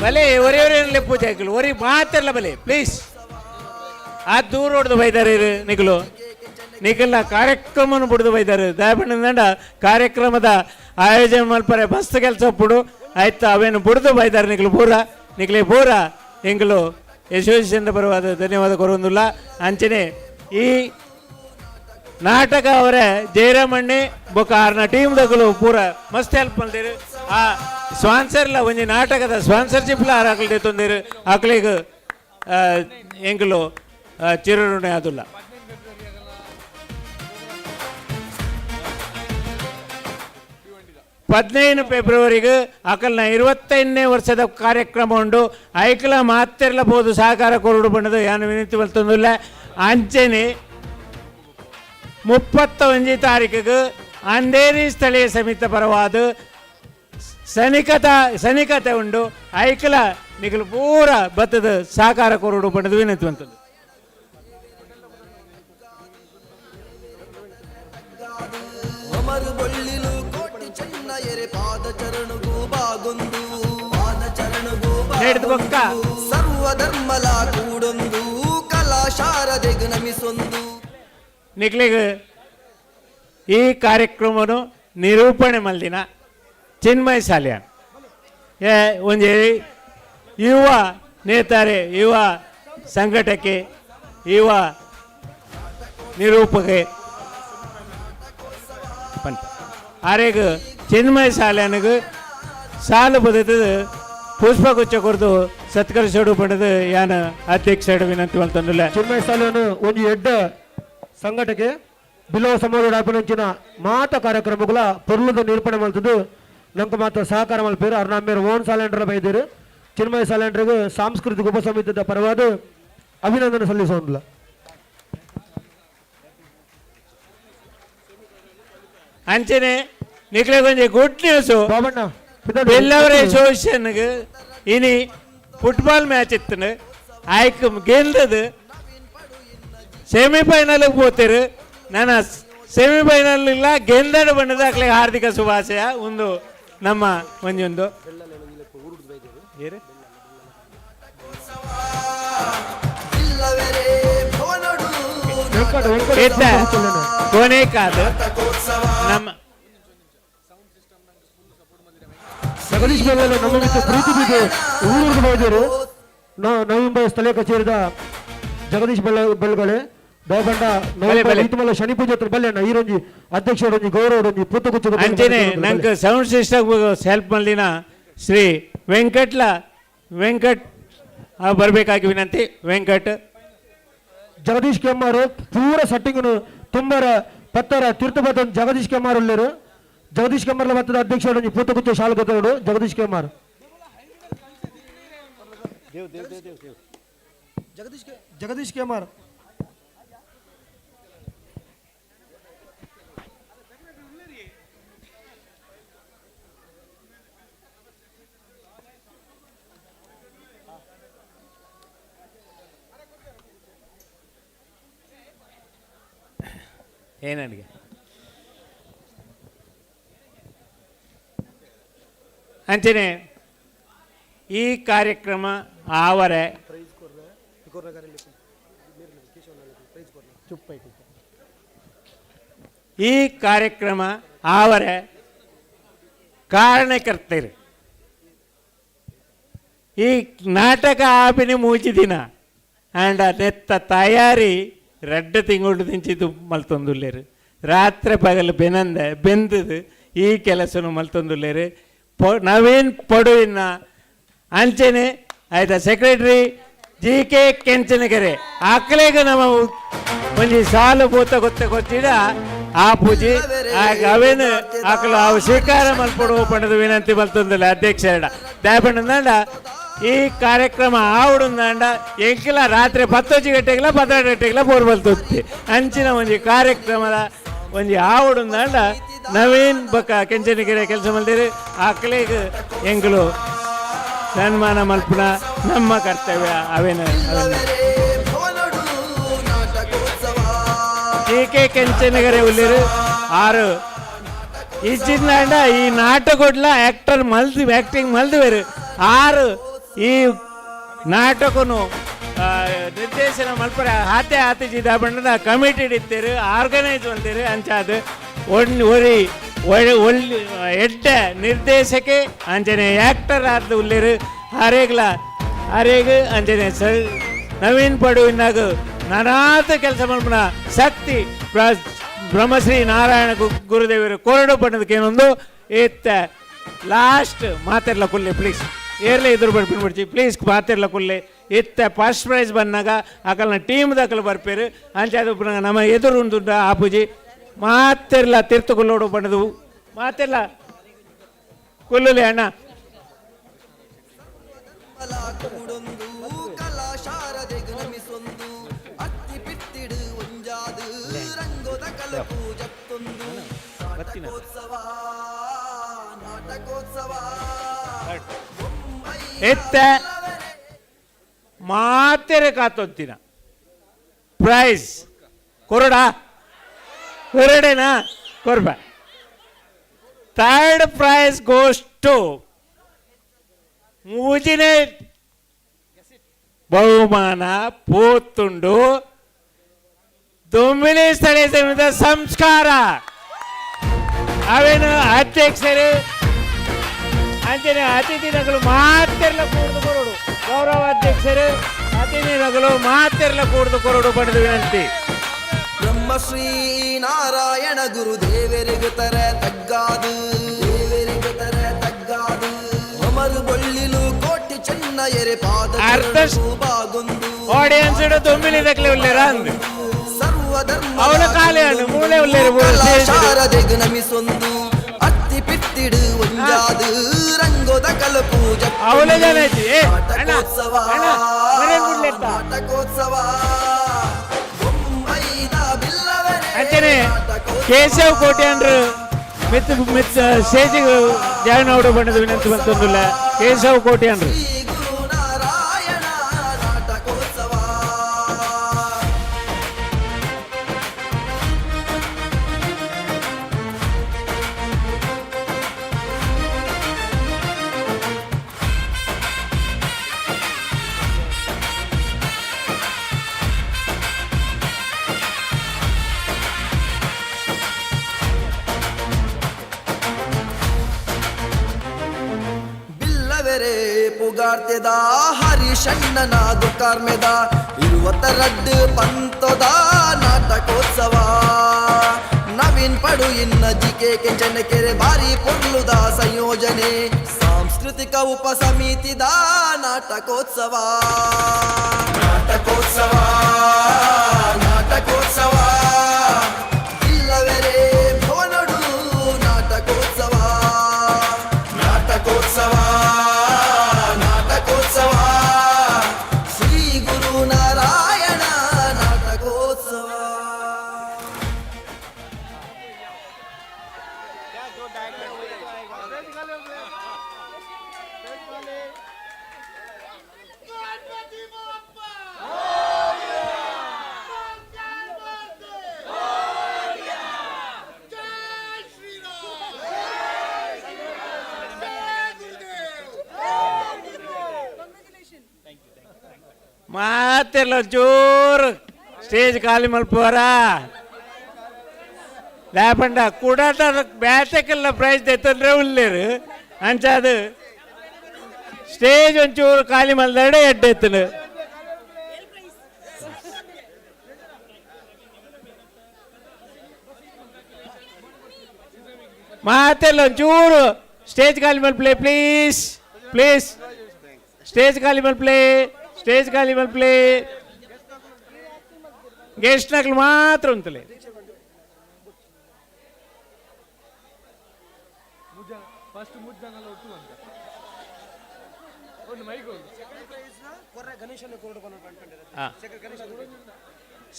ಬಲೆ ಒರೇ ಒರೇ ಪೂಜೆ ಹಾಕಲು ಒರಿ ಮಾತಿರಲ್ಲ ಬಲೆ ಪ್ಲೀಸ್. ಆ ದೂರ ಹೊಡೆದು ಬೈದಾರೆ ನಿಖಲು ನಿಖಲ್ನ ಕಾರ್ಯಕ್ರಮವನ್ನು ಬಿಡ್ದು ಬೈದಾರೆ ದಯಪಂಡ ಕಾರ್ಯಕ್ರಮದ ಆಯೋಜನೆ ಮಲ್ಪರೆ ಮಸ್ತ್ ಕೆಲಸ ಬಿಡು ಆಯ್ತು ಅವೇನು ಬುಡ್ದು ಬೈದಾರೆ ನಿಖಲು ಪೂರ ನಿಖಲೆ ಪೂರ ಎಂಗ್ಲು ಯಶಸ್ವಿಯಿಂದ ಬರುವಾದ ಧನ್ಯವಾದ ಕೊರೊಂದುಲ್ಲ. ಅಂಚನೆ ಈ ನಾಟಕ ಅವರೇ ಜಯರಾಮಣ್ಣೆ ಬೊಕ್ಕ ಆರ್ನ ಟೀಮ್ ದಗಲು ಪೂರ ಮಸ್ತ್ ಹೆಲ್ಪ್ ಮಲ್ದೇರು. ಆ ಸ್ಪಾನ್ಸರ್ಲ ಒಂಜಿ ನಾಟಕದ ಸ್ಪಾನ್ಸರ್ಶಿಪ್ಲ ಆರ್ ಆಕಲ್ ತೊಂದಿರು ಆಕಲಿಗೆ ಎಂಕಲು ಚಿರಋಣಿ ಆದುಲ್ಲ. 15 ಫೆಬ್ರವರಿಗೆ ಅಕಲ್ನ 25ನೇ ವರ್ಷದ ಕಾರ್ಯಕ್ರಮ ಉಂಡು. ಐಕಲ ಮಾತಿರ್ಲಬಹುದು ಸಹಕಾರ ಕೊರಡು ಬಣ್ಣದ ಯಾನು ವಿನಂತಿ ಮಲ್ತೊಂದುಲ್ಲ. ಅಂಚನೆ 31 ತಾರೀಕಿಗೆ ಅಂಧೇರಿ ಸ್ಥಳೀಯ ಸಮಿತಿ ಪರವಾದ ಸನಿಕತೆ ಉಂಡು. ಐಕಲ ನಿಗಲು ಪೂರ ಬತ್ತದ ಸಹಕಾರ ಕೊರಡು ಬಣ್ಣದ ವಿನಂತಿ ಬಂತದ್ದು. ಸರ್ವಧರ್ಮಲ ಕೂಡೊಂದು ಕಲಾ ಶಾರದೆಗ್ ನಮಿಸೊಂದು. ನಿಕ್ಲಿಗ್ ಈ ಕಾರ್ಯಕ್ರಮನು ನಿರೂಪಣೆ ಮಲ್ದಿನ ಚಿನ್ಮಯ್ ಸಾಲಿಯಾನ್ ಒಂಜಿ ಯುವ ನೇತಾರೆ, ಯುವ ಸಂಘಟಕೆ, ಯುವ ನಿರೂಪಕೆ ಆರೆಗ್ ಚಿನ್ಮಯ್ ಸಾಲಿಯಾನಿಗೆ ಸಾಲು ಬದತದ ಪುಷ್ಪಗುಚ್ಛ ಕೊರ್ದು ಸತ್ಕರಿಸೋಡು ಪಡೆದು ಯಾನ ಅಧ್ಯಕ್ಷ ವಿನಂತಿ ಮಲ್ತೊಂದುಲ್ಲ. ಚಿನ್ಮಯ್ ಸಾಲಿಯಾನ್ ಒಂಜಿ ಎಡ್ಡ ಸಂಘಟಕೆ ಬಿಲೋ ಸಮಾಜ ಅಭಿನಂಚಿನ ಮಾತ ಕಾರ್ಯಕ್ರಮಗಳ ಪೊರ್ಲುದ ನಿರೂಪಣೆ ಮಲ್ತದ್ದು ನಂಗೆ ಮಾತ್ರ ಸಹಕಾರ ಮಲ್ಪೇರು. ಅವ್ರ ನಮ್ಮೇರು ಓನ್ ಸಾಲೆಂಡ್ರ ಬೈದಿರು. ಚಿನ್ಮಯ ಸಾಲೆಂಡ್ರಿಗೆ ಸಾಂಸ್ಕೃತಿಕ ಉಪಸಮಿತಿದ ಪರವಾದ ಅಭಿನಂದನೆ ಸಲ್ಲಿಸೋದಿಲ್ಲ. ಅಂಚನೆ ನಿಕ್ಲೆಗೊಂಜಿ ಗುಡ್ ನ್ಯೂಸ್, ಬೆಲ್ಲವರ ಅಸೋಸಿಯೇಷನ್ಗೆ ಇನಿ ಫುಟ್ಬಾಲ್ ಮ್ಯಾಚ್ ಇತ್ತು, ಆಯ್ಕೆ ಗೆಲ್ಲದು ಸೆಮಿಫೈನಲ್ ಹೋಗ್ತೀರಿ. ನಾನು ಸೆಮಿಫೈನಲ್ ಇಲ್ಲ ಗೆಂದಡ ಬಣ್ಣದ ಅಕ್ಲಿಗೆ ಹಾರ್ದಿಕ ಶುಭಾಶಯ. ಒಂದು ನಮ್ಮ ಒಂಜೊಂದು ಕೊನೆ ಕಾದು ನಮ್ಮ ಜಗದೀಶ್ ಬೆಲ್ಲಲೆ ನಮ್ಮ ಮಿತ್ರ ಪ್ರೀತಿ ಬಿದ್ದು ಊರಿಗೆ ಬೈದರು. ನವೆಂಬರ್ ಸ್ಥಳೀಯ ಕಚೇರಿದ ಜಗದೀಶ್ ಬೆಲ್ಗಳೆ ದಯಬಂಡ ನವೆಂಬರ್ ಶನಿ ಪೂಜೆ ಹತ್ರ ಬಲ್ಲೆ ಈರೊಂಜಿ ಅಧ್ಯಕ್ಷರೊಂಜಿ ಗೌರವರೊಂಜಿ ಪೂತಗುಚ್ಚ. ಅಂಚನೆ ನಂಗೆ sound system help ಮಲ್ಲಿನ Shri Venkat ಬರಬೇಕಾಗಿ ವಿನಂತಿ. ವೆಂಕಟ್ ಜಗದೀಶ್ ಕೆಮ್ಮಾರು ಪೂರ ಸೆಟ್ಟಿಂಗ್ ತುಂಬರ ಪತ್ತರ ತೀರ್ಥಪದ ಜಗದೀಶ್ ಕೆಮ್ಮಾರ್ ಉಳ್ಳೇರು. ಜಗದೀಶ್ ಕೆಮ್ಮಾರ್ಲ ಬತ್ತದ ಅಧ್ಯಕ್ಷರೊಂಜಿ ಪೂತಗುಚ್ಚ ಶಾಲುಗತೋಡು ಜಗದೀಶ್ ಕೆಮ್ಮಾರ್. ಜಗದೀಶ್ ಕೆಮ್ಮಾರ್ ಏನನಿಗೆ ಅಂಚನೆ ಈ ಕಾರ್ಯಕ್ರಮ ಆವರೆ ಈ ಕಾರ್ಯಕ್ರಮ ಆವರೆ ಕಾರಣಕರ್ತರು. ಈ ನಾಟಕ ಆಪಿನ ಮೂಜಿ ದಿನ ಆಂಡ ನೆತ್ತ ತಯಾರಿ ರಡ್ಡ ತಿಂಗಳು ದಿಂಚಿದ್ದು ಮಲ್ತೊಂದುಲ್ಲೇರು. ರಾತ್ರಿ ಪಗಲು ಬೆನಂದ ಬೆಂದದು ಈ ಕೆಲಸನು ಮಲ್ತೊಂದುಲ್ಲೇರು. ನವೀನ್ ಪಡುವಿನ ಅಂಚನೆ ಆಯ್ತಾ secretary G K Kenchanakere ಆಕಲೇಗ ನಮ್ಮ ಒಂಜಿ ಸಾಲು ಪೂತ ಗೊತ್ತ ಗೊತ್ತಿಡ ಆ ಪೂಜೆ ಅವೇನು ಆಕಲು ಅವು ಸ್ವೀಕಾರ ಮಲ್ಪಡು ಪಂಡದ ವಿನಂತಿ ಮಲ್ತೊಂದಿಲ್ಲ ಅಧ್ಯಕ್ಷ ದಯಪಂಡ ಈ ಕಾರ್ಯಕ್ರಮ ಆವಡುಂದಾಂಡ ಎಂಕಿಲ ರಾತ್ರಿ 10 ಗಂಟೆಗೆಲ್ಲ 12 ಗಂಟೆಗೆಲ್ಲ ಬೋರ್ಬಲ್ ತೊತ್ತಿ ಅಂಚಿನ ಒಂಜಿ ಕಾರ್ಯಕ್ರಮದ ಒಂಜಿ ಆವಡುಂದಾಂಡ ನವೀನ್ ಬೊಕ್ಕ ಕೆಂಚನಕೆರೆ ಕೆಲಸ ಮಲ್ದಿರಿ ಆಕಲೆಗ್ ಎಂಕುಲು ಸನ್ಮಾನ ಮಲ್ಪುನ ನಮ್ಮ ಕರ್ತವ್ಯ. ಅವೇನ ಟಿ ಕೆ ಕೆಂಚನಗೆರೆ ಉಳ್ಳೇರು ಆರು ಇಜ್ಜಿಂದಾಂಡ ಈ ನಾಟಕೊಡ್ಲ ಆ್ಯಕ್ಟರ್ ಮಲ್ದು ಆ್ಯಕ್ಟಿಂಗ್ ಮಲ್ದುವೆರು ಆರು ಈ ನಾಟಕನು ನಿರ್ದೇಶನ ಮಲ್ಪರ ಹಾತೆ ಹಾತೆ ಜಿದ ಬಣ್ಣದ ಕಮಿಟಿ ಇತ್ತೇರು ಆರ್ಗನೈಸ್ ಮಲ್ತೇರು ಅಂಚಾದ ಒರಿ ಒಳ್ಳೆ ಎಡ್ಡೆ ನಿರ್ದೇಶಕೆ ಅಂಚನೆ ಆ್ಯಕ್ಟರ್ ಆದ ಉಳ್ಳೇರು ಹರೇಗ್ಲ ಹರೇಗ್ ಅಂಚನೆ ಸ ನವೀನ್ ಪಡುವಿನಾಗ ನಾನಾತ ಕೆಲಸ ಮಲ್ಪನ ಶಕ್ತಿ ಬ್ರಹ್ಮಶ್ರೀ ನಾರಾಯಣ ಗುರುದೇವರು ಕೊರಡು ಬಣ್ಣದಕ್ಕೇನೊಂದು ಇತ್ತ ಲಾಸ್ಟ್ ಮಾತಿರ್ಲ ಕುಲ್ಲೆ ಪ್ಲೀಸ್ ಏರ್ಲೆ ಎದುರು ಬಿಡ್ಬಿಡ್ಚಿ ಪ್ಲೀಸ್ ಮಾತಿರ್ಲ ಕುಲ್ಲೆ ಇತ್ತ ಫಸ್ಟ್ ಪ್ರೈಸ್ ಬಂದಾಗ ಅಕಲ್ನ ಟೀಮ್ ದಾಖಲು ಬರ್ಪೇರು ಅಂಚೆ ಅದು ನಮ್ಮ ಎದುರು ಉಂಟು ಆಪುಜಿ ಮಾತಿರ್ಲ ತೀರ್ಥ ಕುಲ್ಲೋಡು ಬಣ್ಣದು ಮಾತಿರ್ಲ ಕುಲ್ಲುಲೆ ಅಣ್ಣ. ಎತ್ತ ಮಾತೆರೆ ಕಾತೊಂತಿನ price ಕೊರಡಾ ಕೊರಡೇನಾ Korba third prize goes ಟು ಮೂಜಿನೇ ಬಹುಮಾನ ಪೋತುಂಡು ದುಮ್ಮಿಲಿ ಸ್ಥಳೀಯ ಸಮಿತಿಯ ಸಂಸ್ಕಾರ ಅವೇನು ಅಧ್ಯಕ್ಷರು ಅಂಚನೆ ಅತಿಥಿ ನಗಲು ಮಾತೆಲ್ಲ ಕೂಡ್ದು ಕೊರಡು ಗೌರವ ಅಧ್ಯಕ್ಷರು ಅತಿಥಿ ನಗಲು ಮಾತೆಲ್ಲ ಕೂಡ್ದು ಕೊರಡು ಪಡೆದು ವಿನಂತಿ. ಬ್ರಹ್ಮಶ್ರೀ ನಾರಾಯಣ ಗುರು ದೇವರಿಗೆ ತರ ತಗ್ಗಾದು ದೇವರಿಗೆ ತರ ತಗ್ಗಾದು ಅಮರು ಬೊಳ್ಳಿಲು ಕೋಟಿ ಚೆನ್ನ ಎರೆ ಪಾದ ಬಾಗೊಂದು ಆಡಿಯನ್ಸ್ ದುಮ್ಮಿಲಿ ದಕ್ಲೆ ಉಲ್ಲೇರ ಅಂದು ಸರ್ವಧರ್ಮ ಅವನ ಕಾಲೇ ಅಣ್ಣ ಮೂಳೆ ಉಲ್ಲೇರು ಶಾರದೆಗು ನಮಿಸೊಂದು ಅತ್ತಿ ಪಿತ್ತಿಡು ಒಂಜಾದು ರಂಗೋದ ಕಲಪು ಅವಲೇ ಜನ ಐತಿ. ಏ, ಅಣ್ಣ, ನಾಟಕೋತ್ಸವ ಅಣ್ಣ, ಮರೇನ್ ಬಿಡ್ಲೆತ್ತ? ನಾಟಕೋತ್ಸವ ಅಂಚನೆ ಕೇಶವ್ ಕೋಟ್ಯಾನ್ರು ಮಿತ್ ಮಿತ್ ಸ್ಟೇಜಿಗೆ ಜಾಯಿನ್ ಆವಡ ಬಣ್ಣದ ವಿನಂತಿ ಬಂತೊಂದಿಲ್ಲ ಕೇಶವ್ ಕೋಟ್ಯಾನ್ರು. ಪುಗಾರ್ತೆದ ಹರಿಷಣ್ಣನ ದುಕಾರ್ಮೆದ ಇರುವತ್ತರಡ್ಡು ಪಂತದ ನಾಟಕೋತ್ಸವ ನವೀನ್ ಪಡು ಇನ್ನ ಜಿಕೆ ಕೆಂಚನಕೆರೆ ಭಾರಿ ಪೊರ್ಲುದ ಸಂಯೋಜನೆ ಸಾಂಸ್ಕೃತಿಕ ಉಪಸಮಿತಿದ ನಾಟಕೋತ್ಸವ ನಾಟಕೋತ್ಸವ ನಾಟಕೋತ್ಸವ ಇಲ್ಲವರೇ ಭವನಡು ನಾಟಕೋತ್ಸವ ನಾಟಕೋತ್ಸವ ನಾಟಕೋತ್ಸವ ಶ್ರೀ ಗುರು ನಾರಾಯಣ ನಾಟಕೋತ್ಸವ. ಮಾತೆಲ್ಲ ಜೋರು ಸ್ಟೇಜ್ ಖಾಲಿ ಮಲ್ಪುವರ ದಾಪಂಡ ಕುಡಾಟ ಬ್ಯಾಟಕ್ಕೆಲ್ಲ ಪ್ರೈಸ್ ದೆತ್ತಂದ್ರೆ ಉಲ್ಲೇರು ಅಂಚಾದು ಸ್ಟೇಜ್ ಒಂಚೂರು ಖಾಲಿ ಮಲ್ದಾಡೆ ಎಡ್ಡೆ ಎತ್ತನು. ಮಾತೆಲ್ಲ ಒಂಚೂರು ಸ್ಟೇಜ್ ಖಾಲಿ ಮಲ್ಪ್ಲೆ ಪ್ಲೀಸ್ ಪ್ಲೀಸ್ ಸ್ಟೇಜ್ ಖಾಲಿ ಮಲ್ಪ್ಲೆ ಸ್ಟೇಜ್ ಖಾಲಿ ಮಲ್ಪ್ಲೆ ಗೆಸ್ಟ್ ನಕ್ಲು ಮಾತ್ರ ಉಂತಲೆ.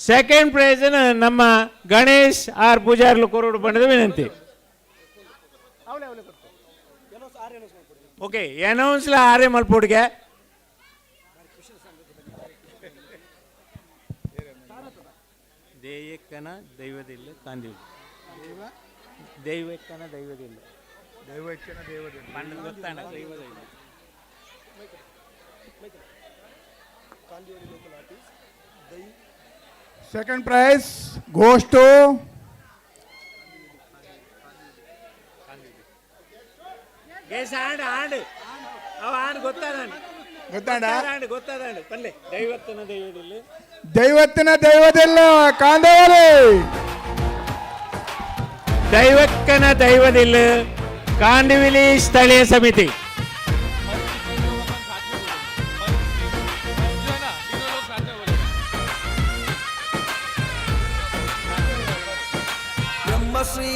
ಸೆಕೆಂಡ್ ಪ್ರೈಸ್ ನಮ್ಮ ಗಣೇಶ್ ಆರ್ ಪೂಜಾರ್ಲು ಕೊರಡು ಪಂಡದ ವಿನಂತಿ. ಓಕೆ, ಅನೌನ್ಸ್ಲ ಆರೆ ಮಲ್ಪುಡ್ಗೆ. ದೇಯಕ್ಕನ ದೈವದಿಲ್ಲ ಕಾಂದಿವಿ. ದೈವಕ್ಕನ ದೈವದಿಲ್ಲ. ದೈವಕ್ಕನ ದೈವದಿಲ್ಲ. ಪಂಡದ ಗೊತ್ತಾಣ ದೈವದಿಲ್ಲ. Second prize goes to guess and and ಅವ ಆಂಡ್ ಗೊತ್ತಾದಾಂಡ್. ಗೊತ್ತಾಂಡ? ಆಂಡ್ ಗೊತ್ತಾದಾಂಡ್ ಪಲ್ಲೆ ದೈವತ್ತನ ದೈವದಿಲ್ಲ. ದೈವತ್ತಿನ ದೈವದಿಲ್ಲ ಕಾಂದವಲಿ. ದೈವಕ್ಕನ ದೈವದಿಲ್ಲ ಕಾಂದಿವಿಲಿ ಸ್ಥಳೀಯ ಸಮಿತಿ. ಬ್ರಹ್ಮಶ್ರೀ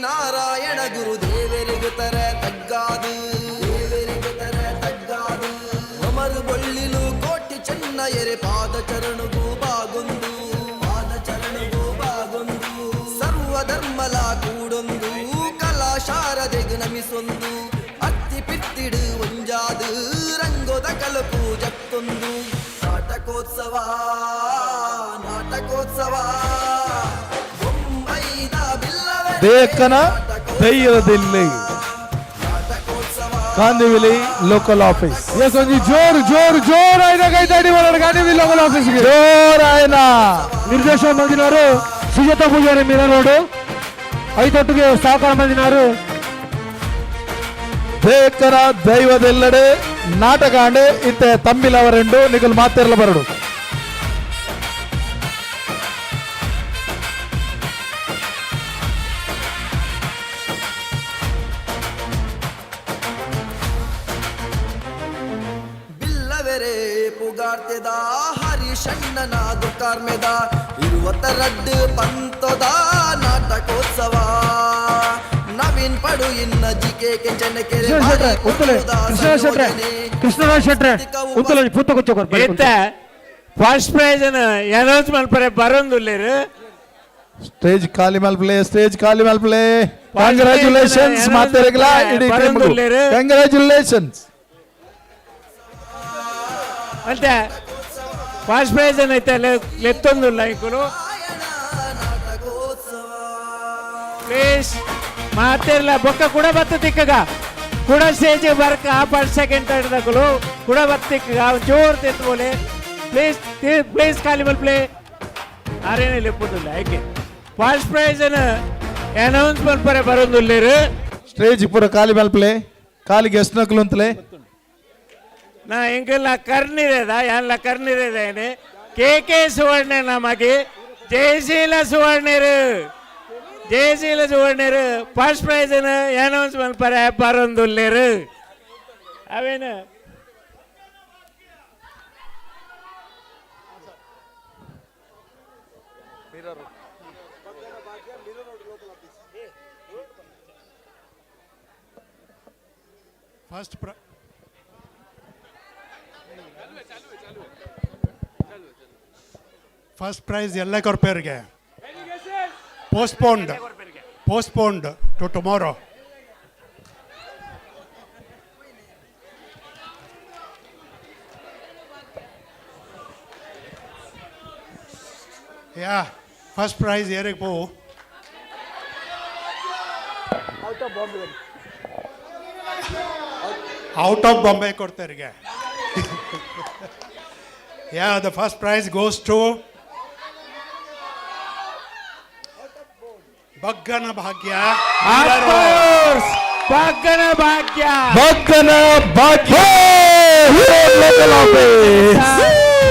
ನಾರಾಯಣ ಗುರು ದೇವರಿಗೆ ತರ ತಗ್ಗಾದು, ದೇವರಿಗೆ ತರ ತಗ್ಗಾದು. ಅಮರು ಬೊಳ್ಳಿಲು ಕೋಟಿ ಚೆನ್ನ ಎರೆ ಪಾದ ಚರಣಗೂ ಬಾಗೊಂದು, ಪಾದ ಚರಣಗೂ ಬಾಗೊಂದು. ಸರ್ವ ಧರ್ಮಲ ಕೂಡೊಂದು ಕಲಾ ಶಾರದೆಗು ನಮಿಸೊಂದು. ಅತ್ತಿ ಪಿತ್ತಿಡು ಒಂಜಾದು ರಂಗೋದ ಕಲಕು ಜತ್ತೊಂದು. ನಾಟಕೋತ್ಸವ ನಾಟಕೋತ್ಸವ ದೇಕನ ದೈವದಿಲ್ಲಿ ಕಾಂದಿವಿಲಿ ಲೋಕಲ್ ಆಫೀಸ್. ಎಸ್, ಒಂಜಿ ಜೋರು ಜೋರು ಜೋರು ಆಯ್ನ ಕೈತಾಡಿ ಬರೋಡು ಕಾಂದಿವಿಲಿ ಲೋಕಲ್ ಆಫೀಸ್ಗೆ. ಜೋರು ಆಯ್ನ. ನಿರ್ದೇಶನ ಮಂದಿನವರು ಸುಜಾತ ಪೂಜಾರಿ ಮೀರಾ ರೋಡು, ಐದೊಟ್ಟಿಗೆ ಸಹಕಾರ ಮಂದಿನವರು. ದೇಕನ ದೈವದೆಲ್ಲಡೆ ನಾಟಕ ಆಂಡೆ ಇತ್ತೆ ತಂಬಿಲವರೆಂಡು ನಿಗಲ್ ಮಾತೆರ್ಲ ಬರಡು. ಪುಗಾರ್ತೆದ ಹರಿಷಣ್ಣನ ದುರ್ಕಾರ್ಮೆದ ಇರುವತ್ತರಡ್ಡು ಪಂತದ ನಾಟಕೋತ್ಸವ. ನವೀನ್ ಪಡು ಇನ್ನ ಜಿಕೆ ಕೆಂಚನಕೆರೆ ಕೃಷ್ಣರಾಜ್ ಶೆಟ್ರೆ ಉತ್ತಲ ಪೂತಕೊಚ್ಚ. ಫಸ್ಟ್ ಪ್ರೈಸ್ ಅನೌನ್ಸ್ ಮಲ್ಪರೆ ಬರೋಂದುಲ್ಲೇರು. ಸ್ಟೇಜ್ ಖಾಲಿ ಮಲ್ಪಲೆ, ಸ್ಟೇಜ್ ಖಾಲಿ ಮಲ್ಪಲೆ. ಕಂಗ್ರಾಚುಲೇಷನ್ಸ್ ಮಾತೆರೆಗ್ಲಾ ಇಡೀ ಟೀಮ್. ಕಂಗ್ರಾಚುಲೇಷನ್ಸ್. ಅಂತೆ ಫಸ್ಟ್ ಪ್ರೈಸ್ ಏನೈತೆ ಲೆತ್ತೊಂದುಲ್ಲ ಇಂಕುಲು. ಪ್ಲೀಸ್ ಮಾತಿರ್ಲ ಬೊಕ್ಕ ಕೂಡ ಬತ್ತ ತಿಕ್ಕಗ ಕೂಡ ಸ್ಟೇಜ್ ಬರ್ಕ ಫಸ್ಟ್ ಸೆಕೆಂಡ್ ಥರ್ಡ್ ದಕ್ಕಲು ಕೂಡ ಬತ್ತ ತಿಕ್ಕಗ ಜೋರು ತೆತ್ಬೋಲೆ. ಪ್ಲೀಸ್ ಪ್ಲೀಸ್ ಖಾಲಿ ಮಲ್ಪ್ಲೆ ಆರೇನೆ ಲೆಪ್ಪುದಿಲ್ಲ ಆಯ್ಕೆ. ಫಸ್ಟ್ ಪ್ರೈಸ್ ಅನೌನ್ಸ್ ಮಲ್ಪರೆ ಬರೋದುಲ್ಲೇರು. ಸ್ಟೇಜ್ ಪೂರ ಖಾಲಿ ಮಲ್ಪ್ಲೆ, ಖಾಲಿ ಗೆಸ್ಟ್ ನಕಲು ಅಂತಲೇ. ನಾ ಎಂಕೆಲ್ಲ ಕರ್ನಿರೇದ ಎಲ್ಲ ಕರ್ನಿರೇದೇನೆ ಕೆ ಕೆ ಸುವರ್ಣ ನಮಗೆ ಜಯಶೀಲ ಸುವರ್ಣರು, ಜಯಶೀಲ ಸುವರ್ಣರು ಫಸ್ಟ್ ಪ್ರೈಸ್ ಅನೌನ್ಸ್ ಮಲ್ಪರೆ ಬರೋದುಲ್ಲೇರು. ಅವೇನು ಫಸ್ಟ್ ಫಸ್ಟ್ ಪ್ರೈಸ್ ಎಲ್ಲ ಕೊರ್ಪೇರಿಗೆ postponed, postponed to tomorrow. Yeah, first prize ಏರಿಗೆ ಪೋ ಔಟ್ ಆಫ್ ಬಾಂಬೆ ಕೊಡ್ತಾರಿಗೆ. Yeah, the first prize goes to Baggana Bhagya. Baggana Bhagya, Baggana Bhagya,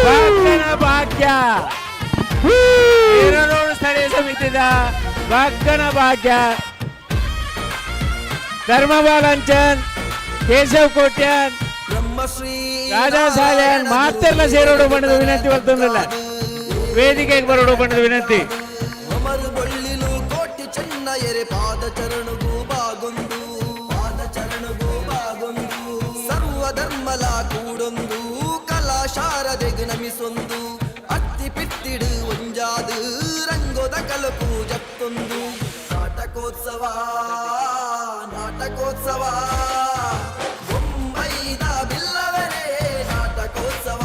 Baggana Bhagya. Road ಸ್ಥಳೀಯ ಸಮಿತಿದ ಬಗ್ಗನ ಭಾಗ್ಯ. ಧರ್ಮಬಾಲಂಚನ್, ಕೇಶವ್ ಕೋಟ್ಯಾನ್, ರಾಜಾ ಸಾಲ್ಯಾನ್ ಮಾತೆಲ್ಲ ಸೇರೋಡು ಬಣ್ಣದ ವಿನಂತಿ ಬರ್ತಂದಿಲ್ಲ. ವೇದಿಕೆಗೆ ಬರೋಡು ಬಣ್ಣದ ವಿನಂತಿ. ಕೋಟಿ ಚೆನ್ನ ಎರೆ ಪಾದ ಚರಣಗೂ ಬಾಗೊಂದು, ಪಾದ ಚರಣಗೂ ಬಾಗೊಂದು. ಸರ್ವ ಧರ್ಮಲ ಬೀಸೊಂದು ಅತ್ತಿ ಪಿತ್ತಿಡು ಒಂಜಾದು ರಂಗೋದ ಕಲಪು ಜತ್ತೊಂದು ನಾಟಕೋತ್ಸವ ನಾಟಕೋತ್ಸವ ಬೊಂಬೈದ ಬಿಲ್ಲವರೇ ನಾಟಕೋತ್ಸವ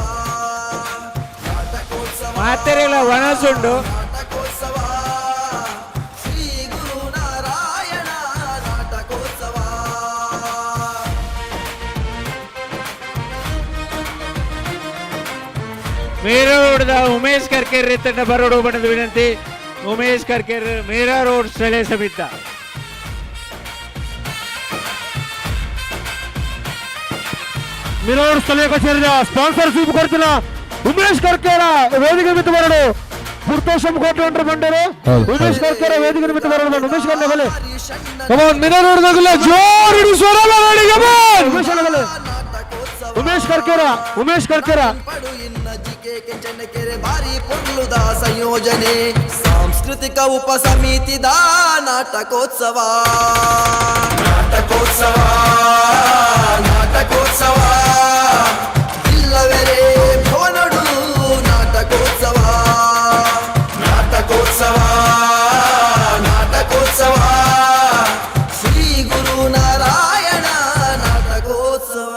ನಾಟಕೋತ್ಸವ ಮಾತೆರೆಗಳ ವನಸುಂಡು. ನಾಟಕೋತ್ಸವ ಶ್ರೀ ಗುರು ನಾರಾಯಣ ನಾಟಕೋತ್ಸವ. ಮೀರಾ ರೋಡ್ದ ಉಮೇಶ್ ಕರ್ಕೇರ್ ತಂಡ ಬರೋಡು ಬಣ್ಣದ ವಿನಂತಿ. ಉಮೇಶ್ ಕರ್ಕೇರ್ ಮೀರಾ ರೋಡ್ ಸ್ಥಳೀಯ ಸಮಿತ. ಮಿರೋಡ್ ಸ್ಥಳೀಯ ಕಚೇರಿಯ ಸ್ಪಾನ್ಸರ್ಶಿಪ್ ಕೊಡ್ತಿನ ಉಮೇಶ್ ಕರ್ಕೇರ ವೇದಿಕೆ ಮಿತ್ತು ಬರಡು. ಪುರ್ತೋಷಂ ಕೋಟೆ ಅಂಟ್ರು ಬಂಡರು. ಉಮೇಶ್ ಕರ್ಕೇರ ವೇದಿಕೆ ನಿಮಿತ್ತ ಬರಡು. ಉಮೇಶ್ ಕರ್ನೆ ಬಲೆ. Come on, Mira road ದಗುಲ ಜೋರ್ ಇಡು ಸ್ವರ ಮಾಡಿ. Come on. Umesh ಬಲೆ. ಉಮೇಶ್ ಕರ್ಕೇರ, ಉಮೇಶ್ ಕರ್ಕೇರ. ಕೆರೆ ಭಾರಿ ಪೊರ್ಲುದ ಸಂಯೋಜನೆ ಸಾಂಸ್ಕೃತಿಕ ಉಪ ಸಮಿತಿದ ನಾಟಕೋತ್ಸವ ನಾಟಕೋತ್ಸವ ನಾಟಕೋತ್ಸವ ಇಲ್ಲವರೇ ಭವನಡು ನಾಟಕೋತ್ಸವ ನಾಟಕೋತ್ಸವ ನಾಟಕೋತ್ಸವ ಶ್ರೀ ಗುರು ನಾರಾಯಣ ನಾಟಕೋತ್ಸವ.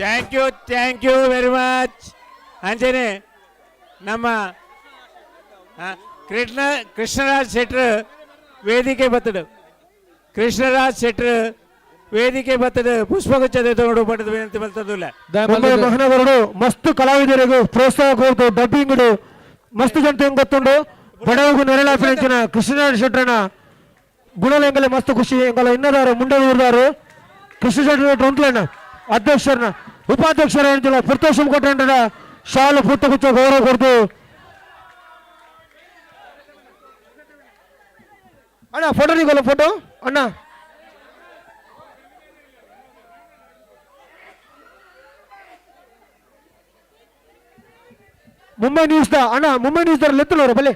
Thank you, thank you very much. ಅಂಚನೆ ನಮ್ಮ ಕೃಷ್ಣರಾಜ್ ಶೆಟ್ರು ವೇದಿಕೆ ಬತ್ತಡು. ಕೃಷ್ಣರಾಜ್ ಶೆಟ್ರು ವೇದಿಕೆ ಬತ್ತಡು ಪುಷ್ಪಗುಚ್ಛ ತಗೊಂಡು ಪಡೆದು ವಿನಂತಿ ಬರ್ತದಿಲ್ಲ. ಮುಂಬೈ ಮಹಾನಗರಡು ಮಸ್ತ್ ಕಲಾವಿದರಿಗೂ ಪ್ರೋತ್ಸಾಹ ಕೊಡ್ತು ಡಬ್ಬಿಂಗ್ ಮಸ್ತ್ ಜನತೆ ಗೊತ್ತುಂಡು. ಬಡವಗೂ ನೆರಳಾಪಿನ ಕೃಷ್ಣರಾಜ್ ಶೆಟ್ರನ ಗುಣಲೆಂಗಲೆ ಮಸ್ತ್ ಖುಷಿ ಎಂಗಲ ಇನ್ನದಾರು ಮುಂಡೆ ಊರ್ದಾರು. ಕೃಷ್ಣ ಶೆಟ್ಟರ್ ಉಂಟ್ಲಣ್ಣ ಅಧ್ಯಕ್ಷರನ್ನ ಉಪಾಧ್ಯಕ್ಷರ ಪುರ್ತೋಷಂ ಕೊಟ್ಟಂಡ ಶಾಲು ಪುತ್ತಗುಚ್ಚ ಗೌರವ ಕೊಡ್ತು. ಅಣ್ಣ ಫೋಟೋ ನೀಗೋಲ್ಲ ಫೋಟೋ ಅಣ್ಣ. ಮುಂಬೈ ನ್ಯೂಸ್ the ಅಣ್ಣ, ಮುಂಬೈ ನ್ಯೂಸ್ ದಾರ ಲೆತ್ತಲೋರು ಬಲೆ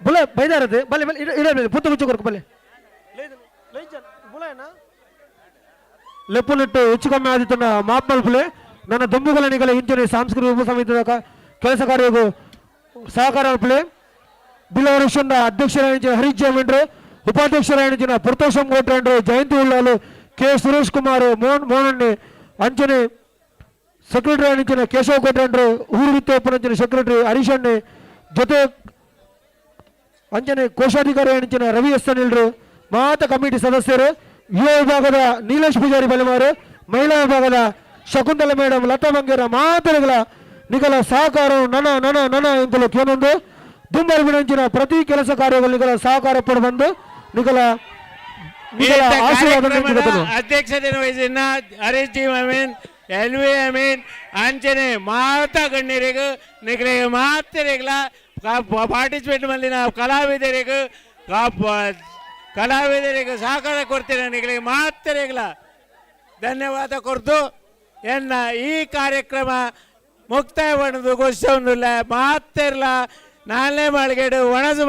ಬುಲೆ ಬೈದಾರದು ಬಲೆ ಬಲೆ ಇಡ ಇಡ ಪುತ್ತಗುಚ್ಚ ಕೊರ್ಕು ಬಲೆ ಲೆಪ್ಪುಲಿಟ್ಟು ಹೆಚ್ಚು ಕಮ್ಮಿ ಆದಿತ್ತನ್ನ ಮಾಪ್ ಮಲ್ಪುಲೆ. ನನ್ನ ದುಂಬುಗಳ ನಿಗಲ ಇಂಚನೆ ಸಾಂಸ್ಕೃತಿಕ ಉಪ ಸಮಿತಿದ ಕೆಲಸ ಕಾರ್ಯಗೂ ಸಹಕಾರ ಅಲ್ಪುಲೆ. ಬಿಲ್ಲವರುಷಂದ ಅಧ್ಯಕ್ಷರಾದ ಹರೀಶ್ ಜಯಮಂಡ್ರು, ಉಪಾಧ್ಯಕ್ಷರಾದ ಪುರ್ತೋಷಂ ಕೋಟ್ರಂಡ್ರು, ಜಯಂತಿ ಉಳ್ಳಾಲು, ಕೆ ಸುರೇಶ್ ಕುಮಾರ್, ಮೋಹನ್ ಮೋಹನಣ್ಣೆ, ಅಂಚನೆ ಸೆಕ್ರೆಟರಿ ಅಂಚಿನ ಕೇಶವ ಕೋಟ್ರಂಡ್ರು, ಊರು ಸೆಕ್ರೆಟರಿ ಹರೀಶ್ ಅಣ್ಣೆ, ಜೊತೆ ಅಂಚನೆ ಕೋಶಾಧಿಕಾರಿ ಅಂಚಿನ ರವಿ ಎಸ್ ಅನಿಲ್ರು, ಮಾತ ಕಮಿಟಿ ಸದಸ್ಯರು, ಯುವ ವಿಭಾಗದ ನೀಲೇಶ್ ಪೂಜಾರಿ ಬಲಿಮಾರು, ಮಹಿಳಾ ವಿಭಾಗದ ಶಕುಂತಲ ಮೇಡಮ್, ಲತಾ ಬಂಗೇರ ಮಾತುಗಳ ನಿಗಲ ಸಹಕಾರ ನನ ನನ ನನ ಎಂತಲೂ ಕೇನೊಂದು ದುಂಬರ್ ಬಿಡಂಚಿನ ಪ್ರತಿ ಕೆಲಸ ಕಾರ್ಯಗಳು ನಿಗಲ ಸಹಕಾರ ಪಡ ಬಂದು ನಿಗಲ ನಿಗಲ ಆಶೀರ್ವಾದ ನೆಂಚಿಗತನು. ಅಧ್ಯಕ್ಷತೆಯನ್ನು ವಹಿಸಿದ Harish G Amin, L V Amin, ಅಂಚನೆ ಮಾತಾ ಗಣ್ಯರಿಗೂ ನಿಗಲಿಗೆ ಮಾತರಿಗಳ ಪಾರ್ಟಿಸಿಪೇಟ್ ಮಲ್ಲಿನ ಕಲಾವಿದರಿಗೂ ಕಲಾವಿದರಿಗೆ ಸಹಕಾರ ಕೊಡ್ತೇನೆ ನಿಗಳಿಗೆ ಮಾತರಿಗಳ ಧನ್ಯವಾದ ಕೊಡ್ತು. ಎನ್ನ ಈ ಕಾರ್ಯಕ್ರಮ ಮುಕ್ತಾಯಗೊಂಡು ಘೋಷಿಸೊಂದಿಲ್ಲ ಮಾತಿರಲ ನಾಲ್ನೇ ಮಾಳಿಗೆಡು ಒಣಸು.